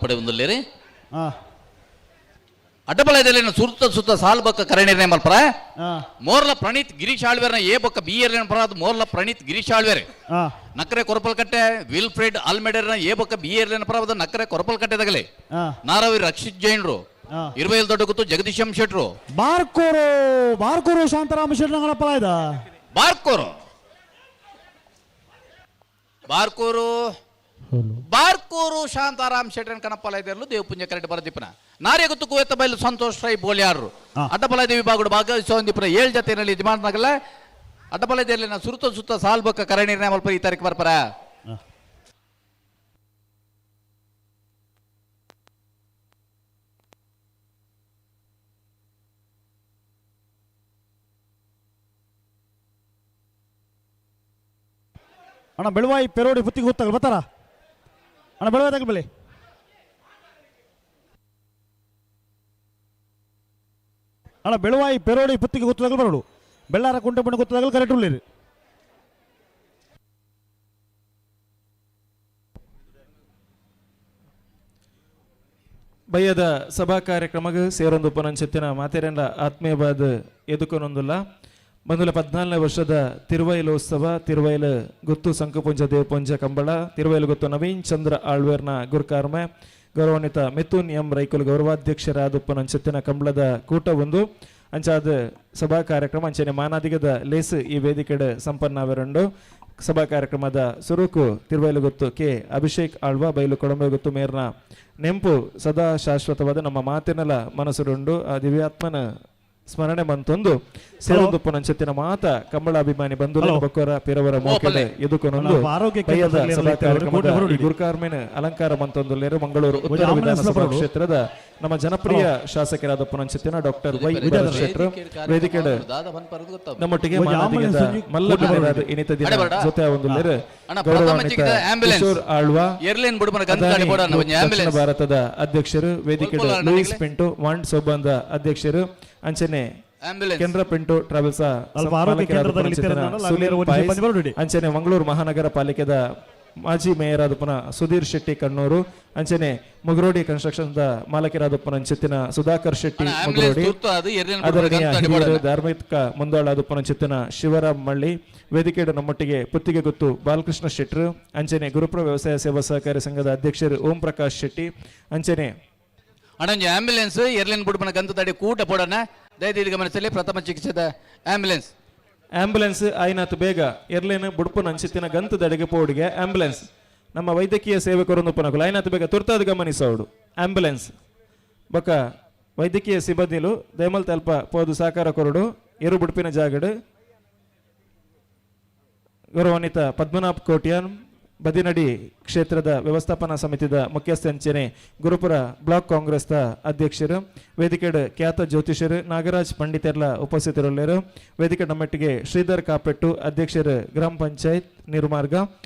ಪಡೆಯೊಂದುಲ್ಲೇರಿ. ಅಡ್ಡಬಲದಲ್ಲಿ ಸುತ್ತ ಸುತ್ತ ಸಾಲ್ ಬಕ್ಕ ಕರೆ ನಿರ್ಣಯ ಮಲ್ಪರ. ಮೋರ್ಲ ಪ್ರಣೀತ್ ಗಿರೀಶ್ ಆಳ್ವೇರ್ನ ಎ ಬೊಕ್ಕ ಬಿ ಎರ್ ಪರ. ಅದು ಮೋರ್ಲ ಪ್ರಣೀತ್ ಗಿರೀಶ್ ಆಳ್ವೇರ್. ನಕರೆ ಕೊರಪಲ್ಕಟ್ಟೆ ವಿಲ್ಫ್ರೆಡ್ ಆಲ್ಮೆಡರ್ನ ಎ ಬೊಕ್ಕ ಬಿ ಎರ್ ಪರ. ಅದು ನಕರೆ ಕೊರಪಲ್ಕಟ್ಟೆದಾಗಲೇ. ನಾರವಿ ರಕ್ಷಿತ್ ಜೈನ್ರು. ಇರುವೈಲ್ ದೊಡ್ಡ ಗೊತ್ತು ಜಗದೀಶ್ ಎಂ ಶೆಟ್ರು. ಬಾರ್ಕೂರು, ಬಾರ್ಕೂರು ಶಾಂತರಾಮ ಶೆಟ್ಟಂಗಳ ಪಲಾಯ್ದ. ಬಾರ್ಕೂರು, ಬಾರ್ಕೂರು, ಬಾರ್ಕೂರು ಶಾಂತಾರಾಮ್ ಶೆಟ್ಟನ್ ಕಣಪ್ಪಲ ಇದೆರಲು ದೇವಪುಂಜ ಕರೆಕ್ಟ್ ಬರದಿಪ್ಪನ. ನಾರ್ಯ ಗೊತ್ತು ಕುವೆತ್ತ ಬೈಲು ಸಂತೋಷ್ ರೈ ಬೋಲ್ಯಾರರು. ಅಡ್ಡಬಲದ ವಿಭಾಗಡು ಭಾಗವಹಿಸುವಂದಿಪ್ಪನ 7 ಜತೆಯಲ್ಲಿ ಯಜಮಾನನಾಗಲ್ಲ. ಅಡ್ಡಬಲದಲ್ಲಿ ಸುರುತ ಸುತ್ತ ಸಾಲ್ ಬೊಕ್ಕ ಕರೆ ನಿರ್ಣಯ ಮಲ್ಪ ಈ ತಾರೀಕು ಬರ್ಪರ. ಅಣ್ಣ, ಬೆಳುವಾಯಿ ಪೆರೋಡಿ ಪುತ್ತಿಗೆ ಗೊತ್ತಾಗಲ್ಲ ಬರ್ತಾರ ಅಣ್ಣ? ಬೆಳುವಾಯಿ ತಗಬಲಿ. ಅಣ್ಣ, ಬೆಳುವಾಯಿ ಪೆರೋಡಿ ಪುತ್ತಿಗೆ ಗೊತ್ತಾಗಲು ಬರೋಡು. ಬೆಳ್ಳಾರ ಕುಂಟೆ ಬಣ್ಣ ಗೊತ್ತಾಗಲು ಕರೆಕ್ಟ್ ಉಳ್ಳೀರಿ. ಬಯ್ಯದ ಸಭಾ ಕಾರ್ಯಕ್ರಮಕ್ಕೆ ಸೇರೊಂದು ಪುನಂಚೆತ್ತಿನ ಮಾತೆರೆಂಡ ಆತ್ಮೀಯವಾದ ಎದುಕೊನೊಂದುಲ್ಲ. ಬಂದುಲ 14ನೇ ವರ್ಷದ ತಿರುವೈಲೋತ್ಸವ, ತಿರುವೈಲು ಗುತ್ತು ಸಂಕಪುಂಜ ದೇವಪುಂಜ ಕಂಬಳ, ತಿರುವೈಲು ಗುತ್ತು ನವೀನ್ ಚಂದ್ರ ಆಳ್ವೇರ್ನ ಗುರುಕಾರ್ಮೆ, ಗೌರವಾನ್ವಿತ ಮಿಥುನ್ ಎಂ ರೈಕುಲ್ ಗೌರವಾಧ್ಯಕ್ಷರಾದ ಪುನಂಚೆತ್ತಿನ ಕಂಬಳದ ಕೂಟ ಒಂದು ಅಂಚಾದ ಸಭಾ ಕಾರ್ಯಕ್ರಮ ಅಂಚನೆ ಮಾನಾದಿಗದ ಲೇಸ್ ಈ ವೇದಿಕೆಡೆ ಸಂಪನ್ನವೆರಂಡು. ಸಭಾ ಕಾರ್ಯಕ್ರಮದ ಸುರುಕು ತಿರುವೈಲು ಗುತ್ತು ಕೆ ಅಭಿಷೇಕ್ ಆಳ್ವ, ಬೈಲು ಕೊಡಂಬೆ ಗುತ್ತು ಮೇರ್ನ ನೆಂಪು ಸದಾ ಶಾಶ್ವತವಾದ ನಮ್ಮ ಮಾತಿನಲ ಮನಸ್ಸುರುಂಡು. ಆ ದಿವ್ಯಾತ್ಮನ ಸ್ಮರಣೆ ಮಂತೊಂದು ಸೇರೊಂದು ಪುನಂಚೆತ್ತಿನ ಮಾತ ಕಂಬಳ ಅಭಿಮಾನಿ ಬಂಧು ಹಲೋ. ಬೊಕ್ಕೊರ ಪಿರವರ ಮೋಕೆಡೆ ಎದುಕೊನೊಂದು ಅಲ್ಲ, ಆರೋಗ್ಯ ಬಯ್ಯದ ಕೇಂದ್ರದಲ್ಲಿ ಸಭಾ ಇರ್ತಾರೆ, ಕಾರ್ಯಕ್ರಮದ ಕೋಟೆ ಹೊರಡಿ. ಈ ಗುರುಕಾರ್ಮೇನ ಅಲಂಕಾರ ಮಂತೊಂದುಲ್ಲೇರು ಮಂಗಳೂರು ಉತ್ತರ ಆಂಬುಲೆನ್ಸ್ ವಿಧಾನಸಭಾ ಬರೋಡು. ಕ್ಷೇತ್ರದ ನಮ್ಮ ಜನಪ್ರಿಯ ಶಾಸಕರಾದ ಪುನಂಚೆತ್ತಿನ ಡಾಕ್ಟರ್ ವೈ ಭರತ್ ಶೆಟ್ರು ವೇದಿಕೆಡ್ ದಾದ ಬಂದ್ ಗೊತ್ತಾಗ. ನಮ್ಮೊಟ್ಟಿಗೆ ಒಂಜಿ ಮಾನಾದಿಗದ ಆಂಬುಲೆನ್ಸ್ ಒಂಜಿ ಮಲ್ಲ ಕೋಟೆ ಬಿನ್ನೆರಾದ ಹೊರಡಿ. ಇನಿತ ದಿನ ಅಡೆ ಬೇಡ. ಜೊತೆ ಒಂದು ಅಣ್ಣ, ಪ್ರಥಮ ಗೌರವಾನ್ವಿತ ಚಿಕಿತ್ಸೆ ಆಂಬ್ಯುಲೆನ್ಸ್. ಕಿಶೋರ್ ಆಳ್ವಾ, ಏರ್ಲೈನ್ ಬುಡುಮನ ಗಂಧ ಅದಾನಿ ಗಾಡಿ ಬೋಡ ಗ್ರೂಪ್ ಒಂಜಿ ದಕ್ಷಿಣ ಆಂಬ್ಯುಲೆನ್ಸ್. ಭಾರತದ ಅಧ್ಯಕ್ಷರು, ವೇದಿಕೆ ಒಲ್ಪೊಲ ಅಣ್ಣ ಲೂಯಿಸ್ ನಿಗ್ಲೆ? ಪಿಂಟು ವಾಂಡ್ ಸೋಬಂದ ಅಧ್ಯಕ್ಷರು, ಅಂಚನೆ ಆಂಬ್ಯುಲೆನ್ಸ್. ಕೆನರಾ ಪಿಂಟು ಟ್ರಾವೆಲ್ಸ್ ಅಲ್ಪ ಆರೋಗ್ಯ ಕೇಂದ್ರದಲ್ಲಿ ಇತ್ತಿರನಲ್ಲ, ಅಲ್ಲಿ ಸುನೀಲ್ ಒಂದು ಪಾಯ್ಸ್, ಸಿಬ್ಬಂದಿ ಬರೋಡಿ. ಅಂಚನೆ ಮಂಗಳೂರು ಮಹಾನಗರ ಪಾಲಿಕೆದ ಮಾಜಿ ಮೇಯರ್ ಆದ ಪುನಃ ಸುಧೀರ್ ಶೆಟ್ಟಿ ಕಣ್ಣೂರು, ಅಂಚನೆ ಮುಗುರೋಡಿ ಕನ್ಸ್ಟ್ರಕ್ಷನ್ the ಮಾಲಕರಾದ ಪುನಃ ಅಂಚೆತ್ತಿನ ಸುಧಾಕರ್ ಶೆಟ್ಟಿ ಅಣ್ಣ, ಆಂಬ್ಯುಲೆನ್ಸ್ ಮುಗುರೋಡಿ, ತುರ್ತು ಅದು ಏರ್ಲೈನ್ ಬುಡುಮನ ಆದರಣೀಯ ಗಂಧ ಗಾಡಿ ಹಿರಿಯರು ಬೋಡ. ಧಾರ್ಮಿಕ ಮುಂದಾಳಾದ ಪುನಂಚಿತ್ತಿನ ಶಿವರಾಮ್ ಮಳ್ಳಿ, ವೇದಿಕೆಯ ನಮ್ಮೊಟ್ಟಿಗೆ ಪುತ್ತಿಗೆ ಗೊತ್ತು ಬಾಲಕೃಷ್ಣ ಶೆಟ್ಟರು, ಅಂಚನೆ ಗುರುಪುರ ವ್ಯವಸಾಯ ಸೇವಾ ಸಹಕಾರಿ ಸಂಘದ ಅಧ್ಯಕ್ಷರು ಓಂ ಪ್ರಕಾಶ್ ಶೆಟ್ಟಿ, ಅಂಚನೆ ಅಣ್ಣ, ಒಂಜಿ ಆಂಬ್ಯುಲೆನ್ಸ್ ಏರ್ಲೈನ್ ಬುಡುಮನ ಗಂಧ ದಾಡಿ ಕೂಟ ಪೋಡಣ. ದಯದೀರ್ಘ ಗಮನಿಸಲಿ, ಪ್ರಥಮ ಚಿಕಿತ್ಸೆದ ಆಂಬ್ಯುಲೆನ್ಸ್. ಆಂಬ್ಯುಲೆನ್ಸ್ ಆಯ್ನಾತು ಬೇಗ ಎರ್ಲೇನು ಬುಡ್ಪುನ ಅಂಚಿತ್ತಿನ ಗಂತದಡೆಗೆ ಪೋಡಿಗೆ. ಆಂಬ್ಯುಲೆನ್ಸ್ ನಮ್ಮ ವೈದ್ಯಕೀಯ ಸೇವಕರೊಂದು ಪನಕುಲು ಆಯ್ನಾತು ಬೇಗ ತುರ್ತಾದ ಗಮನಿಸೋಡು. ಆಂಬ್ಯುಲೆನ್ಸ್ ಬೊಕ ವೈದ್ಯಕೀಯ ಸಿಬ್ಬಂದಿಲು ದಯಮಲ್ ತಲ್ಪ ಪೋದು ಸಹಕಾರ ಕೊರಡು ಎರು ಬುಡ್ಪಿನ ಜಾಗಡು. ಗೌರವಾನ್ವಿತ ಪದ್ಮನಾಭ್ ಕೋಟ್ಯಾನ್, ಬದಿನಡಿ ಕ್ಷೇತ್ರದ ವ್ಯವಸ್ಥಾಪನಾ ಸಮಿತಿದ ಮುಖ್ಯಸ್ಥ, ಅಂಚನೆ ಗುರುಪುರ ಬ್ಲಾಕ್ ಕಾಂಗ್ರೆಸ್ದ ಅಧ್ಯಕ್ಷರು, ವೇದಿಕೆಡ್ ಖ್ಯಾತ ಜ್ಯೋತಿಷರು ನಾಗರಾಜ್ ಪಂಡಿತೆರ್ಲ ಉಪಸ್ಥಿತರುಳ್ಳರು. ವೇದಿಕೆ ನಮ್ಮಟ್ಟಿಗೆ ಶ್ರೀಧರ್ ಕಾಪೆಟ್ಟು, ಅಧ್ಯಕ್ಷರು, ಗ್ರಾಮ ಪಂಚಾಯತ್ ನಿರ್ಮಾರ್ಗ,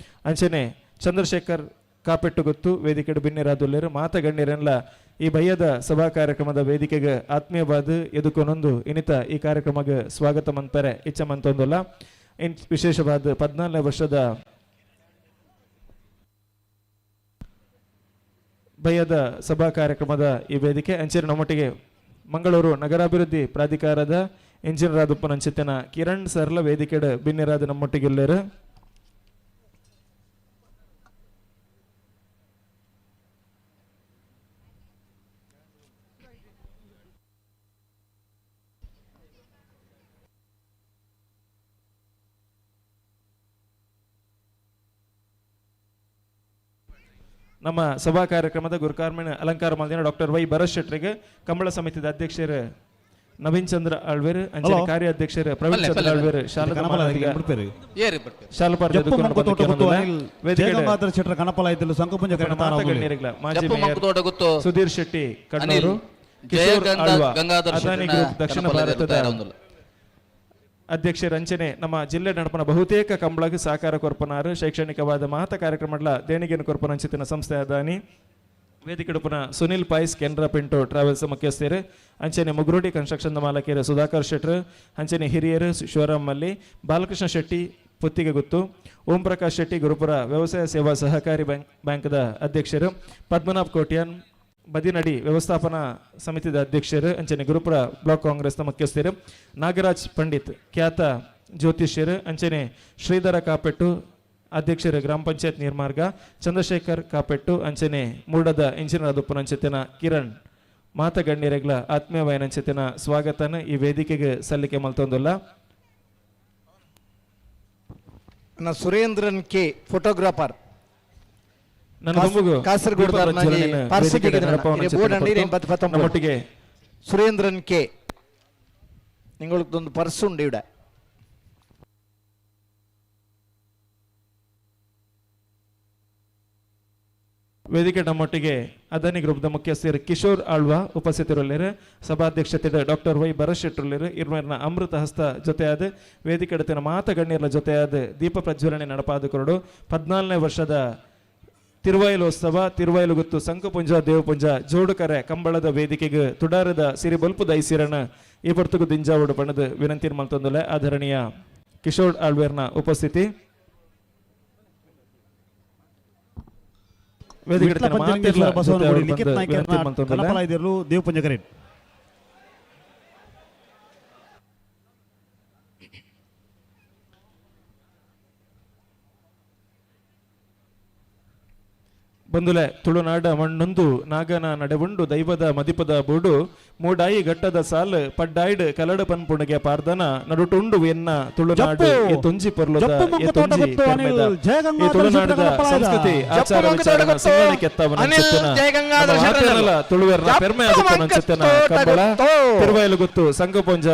ಅಂಚನೆ ಚಂದ್ರಶೇಖರ್ ಕಾಪೆಟ್ಟು ಗೊತ್ತು ವೇದಿಕೆಡ್ ಬಿನ್ನೆರಾದುಲ್ಲೇರು. ಮಾತ ಗಣ್ಯರೆಲ್ಲ ಈ ಭಯ್ಯದ ಸಭಾ ಕಾರ್ಯಕ್ರಮದ ವೇದಿಕೆಗೆ ಆತ್ಮೀಯವಾದ ಎದುಕೊನೊಂದು ಇನಿತ ಈ ಕಾರ್ಯಕ್ರಮಕ್ಕೆ ಸ್ವಾಗತ ಮಂತಾರೆ ಇಚ್ಛ ಮಂತೊಂದುಲ್ಲ. ಇನ್ ವಿಶೇಷವಾದ 14ನೇ ವರ್ಷದ ಭಯದ ಸಭಾ ಕಾರ್ಯಕ್ರಮದ ಈ ವೇದಿಕೆ ಅಂಚನೆ ನಮ್ಮೊಟ್ಟಿಗೆ ಮಂಗಳೂರು ನಗರಾಭಿವೃದ್ಧಿ ಪ್ರಾಧಿಕಾರದ ಇಂಜಿನಿಯರ್ ಆದ ಪುನಂಚಿತ್ತಿನ ಕಿರಣ್ ಸರ್ಲ ವೇದಿಕೆಡ್ ಬಿನ್ನೆರಾದ ನಮ್ಮೊಟ್ಟಿಗೆ ಇಲ್ಲೇರು. ನಮ್ಮ ಸಭಾ ಕಾರ್ಯಕ್ರಮದ ಗುರುಕಾರ್ಮಿಣ ಅಲಂಕಾರ ಮಾಡಿದ ಡಾಕ್ಟರ್ ವೈ ಭರತ್ ಶೆಟ್ಟರಿಗೆ ಕಂಬಳ ಸಮಿತಿದ ಅಧ್ಯಕ್ಷರು ನವೀನ್ ಚಂದ್ರ ಆಳ್ವೇರ್, ಅಂಚನೆ ಹಲೋ. ಕಾರ್ಯಾಧ್ಯಕ್ಷರು ಪ್ರವೀಣ್ ಪಲ್ಲೆ, ಚಂದ್ರ ಪಲ್ಲೆ, ಆಳ್ವೇರ್ ಶಾಲದ ಕಣಪಲ ಮಾನದಿಗ ಬಿಡ್ಪೇರಿ. ಏರಿ ಬರ್ಪೇರು. ಶಾಲಪಾರ ಜಪ್ಪು ಮಂಕುತೋಟ ಗೊತ್ತು ಅನಿಲ್ ವೇದಿಕೆ ಜಯಗಂಗಾಧರ ಶೆಟ್ಟರ ಕಣಪಲ ಇದ್ದಿಲ್ಲ ಸಂಕಪುಂಜ ಕರೆಕ್ಟ್. ಗಣ್ಯರಿಗಳ ಮಾಜಿ ಜಪ್ಪು ಮೇಯರ್ ಮಂಕುತೋಟ ಗುತ್ತು ಸುಧೀರ್ ಶೆಟ್ಟಿ ಕಣ್ಣೂರು, ಅನಿಲ್, ಕಿಶೋರ್ ಜಯಗಂಗಾ- ಆಳ್ವಾ, ಗಂಗಾಧರ ಅದಾನಿ ಶೆಟ್ಟರ್ನ ಗ್ರೂಪ್ ದಕ್ಷಿಣ ಕಣಪಲ ಭಾರತದ ತಯಾರೊಂದುಲ್ಲ. ಅಧ್ಯಕ್ಷರ, ಅಂಚನೆ ನಮ್ಮ ಜಿಲ್ಲೆ ನಡಪನ ಬಹುತೇಕ ಕಂಬಳಗ್ ಸಹಕಾರ ಕೊರ್ಪನಾರು, ಶೈಕ್ಷಣಿಕವಾದ ಮಹತ ಕಾರ್ಯಕ್ರಮಗಳ ದೇಣಿಗೆಯನ್ನು ಕೊರ್ಪನ ಅಂಚಿತಿನ ಸಂಸ್ಥೆ ಅದಾನಿ. ವೇದಿಕೆಡುಪನ ಸುನಿಲ್ ಪಾಯ್ಸ್, ಕೆನರಾ ಪಿಂಟೋ ಟ್ರಾವೆಲ್ಸ್ ಮುಖ್ಯಸ್ಥರು, ಅಂಚನೆ ಮುಗುರುಡಿ ಕನ್ಸ್ಟ್ರಕ್ಷನ್ ಮಾಲಕರು ಸುಧಾಕರ್ ಶೆಟ್ರು, ಅಂಚನೆ ಹಿರಿಯರು ಶಿವರಾಮ್ ಮಲ್ಲಿ, ಬಾಲಕೃಷ್ಣ ಶೆಟ್ಟಿ. ಪುತ್ತಿಗೆ ಗುತ್ತು, ಓಂ ಪ್ರಕಾಶ್ ಶೆಟ್ಟಿ ಗುರುಪುರ ವ್ಯವಸಾಯ ಸೇವಾ ಸಹಕಾರಿ ಬ್ಯಾಂಕ್ದ ಅಧ್ಯಕ್ಷರು, ಪದ್ಮನಾಭ್ ಕೋಟ್ಯಾನ್ ಬದಿನಡಿ ವ್ಯವಸ್ಥಾಪನಾ ಸಮಿತಿದ ಅಧ್ಯಕ್ಷರು ಅಂಚನೆ ಗುರುಪುರ ಬ್ಲಾಕ್ ಕಾಂಗ್ರೆಸ್ನ ಮುಖ್ಯಸ್ಥರು, ನಾಗರಾಜ್ ಪಂಡಿತ್ ಖ್ಯಾತ ಜ್ಯೋತಿಷ್ಯರು ಅಂಚನೆ ಶ್ರೀಧರ ಕಾಪೆಟ್ಟು ಅಧ್ಯಕ್ಷರು ಗ್ರಾಮ ಪಂಚಾಯತ್ ನೀರ್ಮಾರ್ಗ, ಚಂದ್ರಶೇಖರ್ ಕಾಪೆಟ್ಟು ಅಂಚನೆ ಮೂಡದ ಇಂಜಿನಿಯರ್ ಅದುಪ್ಪನಂಚೆತ್ತಿನ ಕಿರಣ್ ಮಾತ ಗಣ್ಯರೆಗ್ಲ ಆತ್ಮೀಯವಾಯನಂಚೆತ್ತಿನ ಸ್ವಾಗತನ ಈ ವೇದಿಕೆಗೆ ಸಲ್ಲಿಕೆ ಮಲ್ತೊಂದುಲ್ಲ. ನನ್ನ ಸುರೇಂದ್ರನ್ ಕೆ ಫೋಟೋಗ್ರಾಫರ್. ನನ್ನ ದುಂಬುಗು ಕಾಸರಗೋಡು ದೀಪ ಪ್ರಜ್ವಲನೆಯನ್ನು ಪಾರ್ಸಿಗೆ ವೇದಿಕೆಗೆ ನಡಪಾವಣೆ ಬೋರ್ಡ್ ಅಂಡಿ ಪೊರ್ತು. 19. ನಮ್ಮೊಟ್ಟಿಗೆ ಸುರೇಂದ್ರನ್ ಕೆ ನಿಂಗಳೊಂದು ಪರ್ಸ್ ಉಂಡು ಇಡ. ವೇದಿಕೆ ನಮ್ಮೊಟ್ಟಿಗೆ ಅದಾನಿ ಗ್ರೂಪ್ದ ಮುಖ್ಯಸ್ಥರು ಕಿಶೋರ್ ಆಳ್ವ ಉಪಸ್ಥಿತರುಳ್ಳೇರು, ಸಭಾಧ್ಯಕ್ಷತೆ ಡಾಕ್ಟರ್ ವೈ ಭರತ್ ಶೆಟ್ಟರುಳ್ಳೇರು. ಇರ್ಮೇರ್ನ ಅಮೃತ ಹಸ್ತ ಜೊತೆಯಾದ ವೇದಿಕೆ ಎಡತಿನ ಮಾತ ಗಣ್ಯರ ಜೊತೆಯಾದ ದೀಪ ಪ್ರಜ್ವಲನೆ ನಡಪಾದ ಕೊರಡು. 14ನೇ ವರ್ಷದ ತಿರುವೈಲೋತ್ಸವ, ತಿರುವೈಲುಗುತ್ತು ಸಂಕಪುಂಜ ದೇವಪುಂಜ ಜೋಡುಕರೆ ಕಂಬಳದ ವೇದಿಕೆಗೆ ತುಡಾರದ ಸಿರಿ ಬಲ್ಪು ದೈಸಿರಣ ಈ ಪೊರ್ತುಗು ದಿಂಜಾವುಡು ಪಣದು ವಿನಂತಿ ಮಲ್ತೊಂದುಲೆ. ಆದರಣೀಯ ಕಿಶೋರ್ ಆಳ್ವೇರ್ನ ಉಪಸ್ಥಿತಿ ವೇದಿಕೆ ವಿಟ್ಲ ಎಡತಿನ ಪಂಚಲಿಂಗೇಶ್ವರ ಮಾತೆರ್ಲ ಬಸವನಗುಡಿ ಜೊತೆ ಲಿಖಿತ್ ಬಂದು ನಾಯ್ಕರ್ನ ವಿನಂತಿ ಮಲ್ತೊಂದುಲ್ಲೆ. ಕನಪಲಾಯ್ದಿರಲು ದೇವಪುಂಜ ಕರೇಟ್. ಬಂದುಲೆ ತುಳುನಾಡ ಮಣ್ಣೊಂದು ನಾಗನ ನಡೆವುಂಡು ದೈವದ ಮದಿಪದ ಬೂಡು ಮೂಡಾಯಿ ಘಟ್ಟದ ಸಾಲ್ ಪಡ್ಡಾಯ್ಡ್ ಕಲಡ ಪನ್ಪುಣಗೆ ಪಾರ್ದನ ನಡುಟುಂಡು ಎನ್ನ ತುಳುನಾಡು ಜಪ್ಪು. ಎತ್ತೊಂಜಿ ಪೊರ್ಲುದ ಜಪ್ಪು ಮಂಕುತೋಟ ಎತ್ತೊಂಜಿ ಗೊತ್ತು ಅನಿಲ್ ಪೆರ್ಮೆದ. ಜಯಗಂಗಾಧರ ಈ ತುಳುನಾಡದ ಶೆಟ್ಟರ ಕನಪಲಾಯ್ದ. ಸಂಸ್ಕೃತಿ ಆಚಾರ ಜಪ್ಪು ವಿಚಾರನ ಮಂಕುತೋಟ ಸಿಂಗಣಕ್ಕೆತ್ತವನ ಅನಿಲ್ ಜಯಗಂಗಾಧರ ಶೆಟ್ಟರ್. ತುಳುವೆರ್ನ ಜಪ್ಪು ಪೆರ್ಮೆ ಅದಕ್ಕನಂಚಿತ್ತನ ಮಂಕುತೋಟ ಕಂಬಳ ಗೊತ್ತು. ತಿರುವೈಲು ಗೊತ್ತು ಸಂಘಪುಂಜ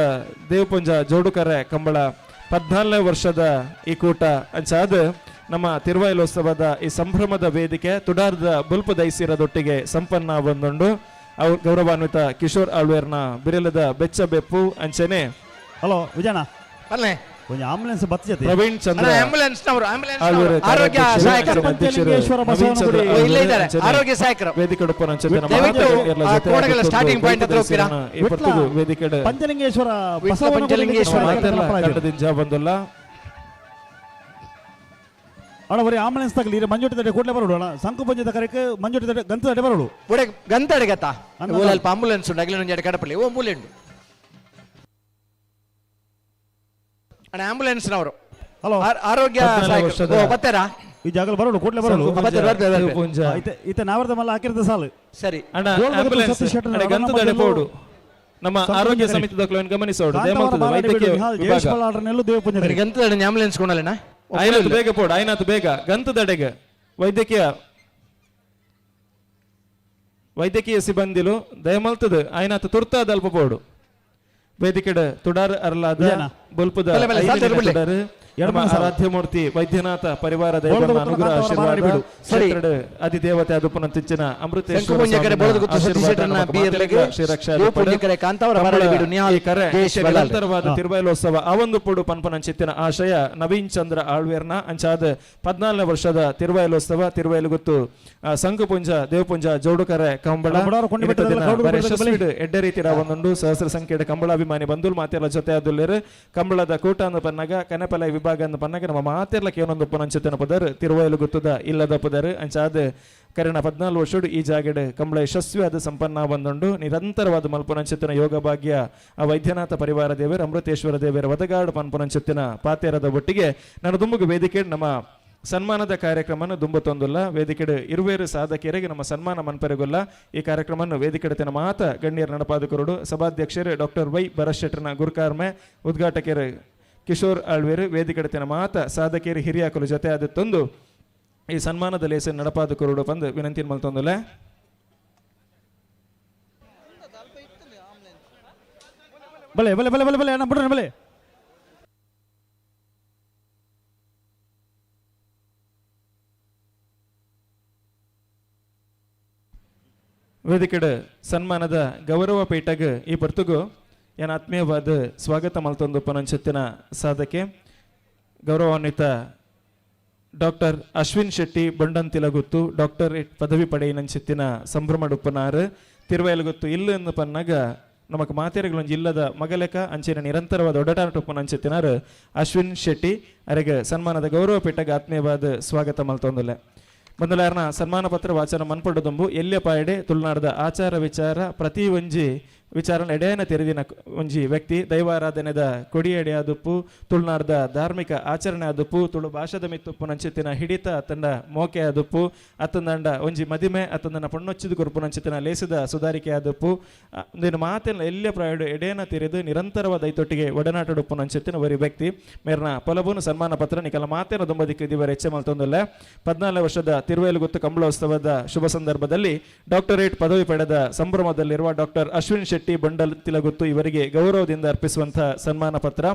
ದೇವಪುಂಜ ಜೋಡುಕರೆ ಕಂಬಳ 14ನೇ ವರ್ಷದ ಈ ಕೂಟ ಅಂಚಾದ ನಮ್ಮ ತಿರುವೈಲೋತ್ಸವದ ಈ ಸಂಭ್ರಮದ ವೇದಿಕೆ ತುಡಾರದ ಬುಲ್ಪು ದೈಸಿರದೊಟ್ಟಿಗೆ ಸಂಪನ್ನ ಬಂದುಂಡು. ಅವ್ರ ಗೌರವಾನ್ವಿತ ಕಿಶೋರ್ ಆಳ್ವೇರ್ನ ಬಿರಲದ ಬೆಚ್ಚ ಬೆಪ್ಪು ಅಂಚನೆ. ಹಲೋ ವಿಜಯಣ್ಣ. ಅಲ್ಲೇ. ಒಂಜಿ ಆಂಬುಲೆನ್ಸ್ ಬತ್ತಿಜತೆ. ಪ್ರವೀಣ್ ಚಂದ್ರ ಆಂಬುಲೆನ್ಸ್ ನವರು, ಆಂಬುಲೆನ್ಸ್ ಆಳ್ವೇರ್ ಆರೋಗ್ಯ ಕಾರ್ಯಾಧ್ಯಕ್ಷರು, ಸಹಾಯಕರು. ಅಂಚನೆ ಅಧ್ಯಕ್ಷರು ಪಂಚಲಿಂಗೇಶ್ವರ ನವೀನ್ ಚಂದ್ರ ಬಸವನಗುಡಿ. ಆಳ್ವೇರ್ ಇಲ್ಲೇ ಇದ್ದಾರೆ ಅಂಚನೆ ಆರೋಗ್ಯ ಸಹಾಯಕರು. ವೇದಿಕೆ ಉಡುಪನಂಚನೆ ನಮ್ಮ ದಯವಿಟ್ಟು ಮಾತೆರ್ಲ ಆ ಜೊತೆ ಕೋಣೆಗಳ ಆಗಿತ್ತು ಸ್ಟಾರ್ಟಿಂಗ್ ಪಾಯಿಂಟ್ ಹತ್ರ ಹೋಗ್ತೀರಾ? ಈ ಪೊರ್ತುಗು ವೇದಿಕೆ ಪಂಚಲಿಂಗೇಶ್ವರ ವಿಟ್ಲ ಬಸವನಗುಡಿ ಪಂಚಲಿಂಗೇಶ್ವರ ಲಿಖಿತ್ ನಾಯ್ಕರ್ನ ಮಾತೆರ್ಲ ಕನಪಲಾಯ್ದಿರು. ತಂಡದಿಂದ ಬಂದುಲ್ಲ. ಅಣ್ಣ ಬರೀ ಆಂಬುಲೆನ್ಸ್ ತಗಲಿ ಮಂಜುಟಿ ತಡೆ ಕೂಡಲೇ ಬರೋಡು ಅಣ್ಣ. ಸಂಕು ಪಂಜದ ಕರೆಕ್ ಮಂಜುಟಿ ತಡೆ ಗಂತ ತಡೆ ಬರೋಡು. ಬುಡೆ ಗಂತ ಅಡಿಗತ್ತ ಅನ್ನ ಓ ಅಲ್ಪ ಆಂಬುಲೆನ್ಸ್ ಉಂಡು ಅಗಲಿನ ಒಂಜಿ ಕಡಪಲ್ಲಿ ಓ ಮೂಲೆ ಉಂಡು ಅಣ್ಣ ಆಂಬುಲೆನ್ಸ್ ನವರು. ಹಲೋ. ಆರೋಗ್ಯ 14 ಸಹಾಯಕರು. ವರ್ಷದ ಓ, ಬರ್ತಾರಾ? ಈ ಜಾಗಲ್ ಬರೋಡು ಕೂಡಲೇ ಬರೋಡು. ಬರ್ತಾರೆ, ಬರ್ತಾರೆ, ಬರ್ತಾರೆ. ಪೂಂಜ ಇತ್ತೆ ಇತ್ತೆ ನಾವರ್ದ ಮಲ್ಲ ಹಾಕಿರ್ತ ಸಾಲು. ಸರಿ. ಅಣ್ಣ ಗೋಲ್ಡ್ ಗೊತ್ತು ಆಂಬುಲೆನ್ಸ್ ಸತೀಶ್ ಶೆಟ್ಟರ್ ಅಣ್ಣ ಅವರ ಗಂತದಡೆ ಮಧ್ಯಲ್ಲೂ ಪೋಡು ನಮ್ಮ ಸಂಪೂರ್ಣ ಆರೋಗ್ಯ ಕರೆ. ಸಮಿತಿದ ಗಮನಿಸೋಡು ಕಾಂತಾವರ ದೇಮಲ್ತದ ಬಾಲಾಡಿ ವೈದ್ಯಕೀಯ ಬೀಡು ನಿಹಾಲ್ ಜಯೇಶ್ ವಿಭಾಗ ಬಲ್ಲಾಳ್ರನ್ನೆಲ್ಲೂ ದೇವಪುಂಜ ಕರೆಕ್. ಗಂತದ ಆಂಬುಲೆನ್ಸ್ ಕೊಡಲೇನಾ? ಆಯ್ನಾತ್ ಬೇಗ ಪೋಡು, ಆಯ್ನಾತ್ ಬೇಗ ಗಂತದಡೆಗೆ ವೈದ್ಯಕೀಯ ವೈದ್ಯಕೀಯ ಸಿಬ್ಬಂದಿಲು ದಯಮಲ್ತದ ಆಯ್ನಾತ್ ತುರ್ತಾದ ಅಲ್ಪ ಪೋಡು. ವೇದಿಕೆಡ್ ತುಡಾರ್ ಅರ್ಲಾದ ವಿಜಯಣ್ಣ. ಬೊಲ್ಪುದ ಬಲೆ, ಬಲೆ, ಸಾಲ್ ಐದಿನ ಬಿಡ್ಲೆ. ತುಡಾರು ಎರಡು ನಮ್ಮ ಮೂರು ಸಾಲು. ಆರಾಧ್ಯ ಮೂರ್ತಿ ವೈದ್ಯನಾಥ ಪರಿವಾರ ದೈವನ ಬೋಳ್ದು ಅನುಗ್ರಹ ಕಾಂತಾವರ ಆಶೀರ್ವಾದ ಬಾಲಾಡಿ ಬೀಡು. ಸರಿ. ಕ್ಷೇತ್ರದ ಅಧಿದೇವತೆ ಅದುಪನಂತಿಂಚಿನ ಅಮೃತೇಶ್ವರ ಶಂಕುಪುಂಜ ಕರೆ ಸ್ವಾಮಿನ ಬೋಳ್ದು ಗುತ್ತು ಸತೀಶ್ ಆಶೀರ್ವಾದ ಶೆಟ್ಟರ್ನ ನಮಕ್ ಬಿ ಎರ್ಲೆಗ್, ಮಾತೆರ್ಲ ಶ್ರೀರಕ್ಷೆ ದೇವಪುಂಜ ಕರೆ ಕಾಂತಾವರ ಬಾಲಾಡಿ ಬೀಡು ನಿಹಾಲ್ ಈ ಕರೆ ಜಯೇಶ್ ಇತ್ತೆ ಬಲ್ಲಾಳ್. ನಿರಂತರವಾದ ತಿರುಬೈಲೋತ್ಸವ ಆ ಒಂದು ಪುಡು ಪನ್ಪನಂಚಿತ್ತಿನ ಆಶಯ ನವೀನ್ ಚಂದ್ರ ಆಳ್ವೇರ್ನ ಅಂಚಾದ 14ನೇ ವರ್ಷದ ತಿರುವೈಲೋತ್ಸವ ತಿರುವೈಲುಗುತ್ತು ಸಂಕುಪುಂಜ ದೇವಪುಂಜ ಜೋಡುಕರೆ ಕಂಬಳ ಬಡವರು ಕೊಂಡಿ ಇನ್ನಿತ ಬೆಟ್ಟದಲ್ಲ ದಿನ ಕೌಡು ಬಾರಿ ಬೆಟ್ಟದ ಬಳಿ. ಯಶಸ್ವಿಡ್ ಎಡ್ಡೆ ರೀತಿಯ ಒಂದೊಂದು ಸಹಸ್ರ ಸಂಖ್ಯೆಯ ಕಂಬಳಾಭಿಮಾನಿ ಬಂಧುಲು ಮಾತೆಲ್ಲ ಜೊತೆ ಆದುಲ್ಲೇರು. ಕಂಬಳದ ಕೂಟ ಅಂದ ಪನ್ನಗ ಕನೆಪಲ ವಿಭಾಗ ಅಂದ ಪನ್ನಗ ನಮ್ಮ ಮಾತೆರ್ಲ ಕೇನೊಂದು ಪುನಂಚಿತನ ಪದರ್ ತಿರುವೈಲು ಗುತ್ತದ ಇಲ್ಲದ ಪದರ್ ಅಂಚಾದ ಕರೆನ 14 ವರ್ಷಡು ಈ ಜಾಗಡ್ ಕಂಬಳ ಯಶಸ್ವಿಯಾದ ಸಂಪನ್ನ ಬಂದುಂಡು. ನಿರಂತರವಾದ ಮಲ್ಪುನಂಚಿತನ ಯೋಗ ಭಾಗ್ಯ ಆ ವೈದ್ಯನಾಥ ಪರಿವಾರ ದೇವರು ಅಮೃತೇಶ್ವರ ದೇವರ ಒದಗಾಡು ಪನ್ಪುನಂಚಿತ್ತಿನ ಪಾತೇರದ ಒಟ್ಟಿಗೆ ನಾನು ದುಂಬುಗು ವೇದಿಕೆ ನಮ್ಮ ಸನ್ಮಾನದ ಕಾರ್ಯಕ್ರಮನ ದುಂಬತ್ತೊಂದುಲ್ಲ. ವೇದಿಕೆಡು ಇರುವೇರು ಸಾಧಕಿಯರಿಗೆ ನಮ್ಮ ಸನ್ಮಾನ ಮನ್ಪೆರಗುಲ್ಲ. ಈ ಕಾರ್ಯಕ್ರಮವನ್ನು ವೇದಿಕೆಡತಿನ ಮಾತ ಗಣ್ಯರ ನಡಪಾದಕರುಡು ಸಭಾಧ್ಯಕ್ಷರು ಡಾಕ್ಟರ್ ವೈ ಭರತ್ ಶೆಟ್ಟರ್ನ ಗುರುಕಾರ್ಮೆ, ಉದ್ಘಾಟಕರು ಕಿಶೋರ್ ಆಳ್ವೇರು, ವೇದಿಕೆಡತಿನ ಮಾತ ಸಾಧಕಿಯರು ಹಿರಿಯಾಕಲು ಜೊತೆ ಆದತ್ತೊಂದು ಈ ಸನ್ಮಾನದ ಲೇಸನ್ ನಡಪಾದ ಕುರುಡು ಬಂದು ವಿನಂತಿ ಮಲ್ತೊಂದುಲ್ಲ. ಬಲೆ ಬಲೆ ಬಲೆ ಬಲೆ ಬಲೆ ಅಣ್ಣ ಬಿಡ್ರಿ ಬಲೆ. ವೇದಿಕೆಡ್ ಸನ್ಮಾನದ ಗೌರವ ಪೀಠಗ್ ಈ ಪರ್ತುಗು ಏನ ಆತ್ಮೀಯವಾದ ಸ್ವಾಗತ ಮಲ್ತೊಂದು ಪನಂಚತ್ತಿನ ಸಾಧಕೆ ಗೌರವಾನ್ವಿತ ಡಾಕ್ಟರ್ ಅಶ್ವಿನ್ ಶೆಟ್ಟಿ ಬಂಡಂತಿಲಗುತ್ತು ಡಾಕ್ಟರೇಟ್ ಪದವಿ ಪಡೆಯಿನಂಚಿತ್ತಿನ ಸಂಭ್ರಮಡುಪ್ಪನಾರು ತಿರುವೈಲಗುತ್ತು ಇಲ್ಲ ಎಂದು ಪನ್ನಾಗ ನಮಕ್ ಮಾತೆರೆಗಳು ಜಿಲ್ಲದ ಮಗಲೆಕ ಅಂಚಿನ ನಿರಂತರವಾದ ಒಡಟಾಟ ಉಪ್ಪುನಂಚಿತ್ತಿನಾರ್ ಅಶ್ವಿನ್ ಶೆಟ್ಟಿ ಅರೆಗೆ ಸನ್ಮಾನದ ಗೌರವ ಪೀಠಗೆ ಆತ್ಮೀಯವಾದ ಸ್ವಾಗತ ಮಲ್ತೊಂದುಲ್ಲೆ. ಬಂದಲಾರ್ನ ಸನ್ಮಾನ ಪತ್ರ ವಾಚನ ಮನ್ಪೊಡುದುಂಬು ಎಲ್ಯ ಪಾಯಡೆ ತುಳುನಾಡದ ಆಚಾರ ವಿಚಾರ ಪ್ರತಿ ಒಂಜಿ ವಿಚಾರನ ಎಡೆಯನ ತೆರೆದಿನ ಒಂಜಿ ವ್ಯಕ್ತಿ. ದೈವಾರಾಧನೆದ ಕೊಡಿಯಡೆ ಆದುಪ್ಪು, ತುಳುನಾಡದ ಧಾರ್ಮಿಕ ಆಚರಣೆ ಆದುಪ್ಪು, ತುಳು ಭಾಷೆದ ಮಿತ್ತುಪ್ಪು ನಂಚಿತ್ತಿನ ಹಿಡಿತ ಅತ್ತಂಡ ಮೋಕೆ ಆದುಪ್ಪು, ಅತ್ತಂದಂಡ ಒಂಜಿ ಮದಿಮೆ ಅತ್ತಂದನ ಪೊಣ್ಣೊಚ್ಚಿದ ಕೊರ್ಪು ನಂಚಿತ್ತಿನ ಲೇಸಿದ ಸುಧಾರಿಕೆ ಆದುಪ್ಪು, ಇಂದಿನ ಮಾತಿನ ಎಲ್ಯ ಪ್ರಾಯಡು ಎಡೆಯನ ತೆರೆದು ನಿರಂತರವಾದ ಐತೊಟ್ಟಿಗೆ ಒಡನಾಟಡುಪ್ಪು ನಂಚಿತ್ತಿನ ಒರಿ ವ್ಯಕ್ತಿ. ಮೇರ್ನ ಪೊಲಬುನು ಸನ್ಮಾನ ಪತ್ರ ನಿಕಲ ಮಾತೇನ ದುಂಬದಿಕ್ಕೆ ದಿವರ ಹೆಚ್ಚ ಮಲ್ತೊಂದುಲ್ಲ. 14 ವರ್ಷದ ತಿರುವೇಲುಗುತ್ತು ಕಂಬಳೋತ್ಸವದ ಶುಭ ಸಂದರ್ಭದಲ್ಲಿ ಡಾಕ್ಟರೇಟ್ ಪದವಿ ಪಡೆದ ಸಂಭ್ರಮದಲ್ಲಿರುವ ಡಾಕ್ಟರ್ ಅಶ್ವಿನ್ ಶೆಟ್ಟಿ ಬಂಡಲ್ ತಿಲಗುತ್ತು ಇವರಿಗೆ ಗೌರವದಿಂದ ಅರ್ಪಿಸುವಂತಹ ಸನ್ಮಾನ ಪತ್ರ.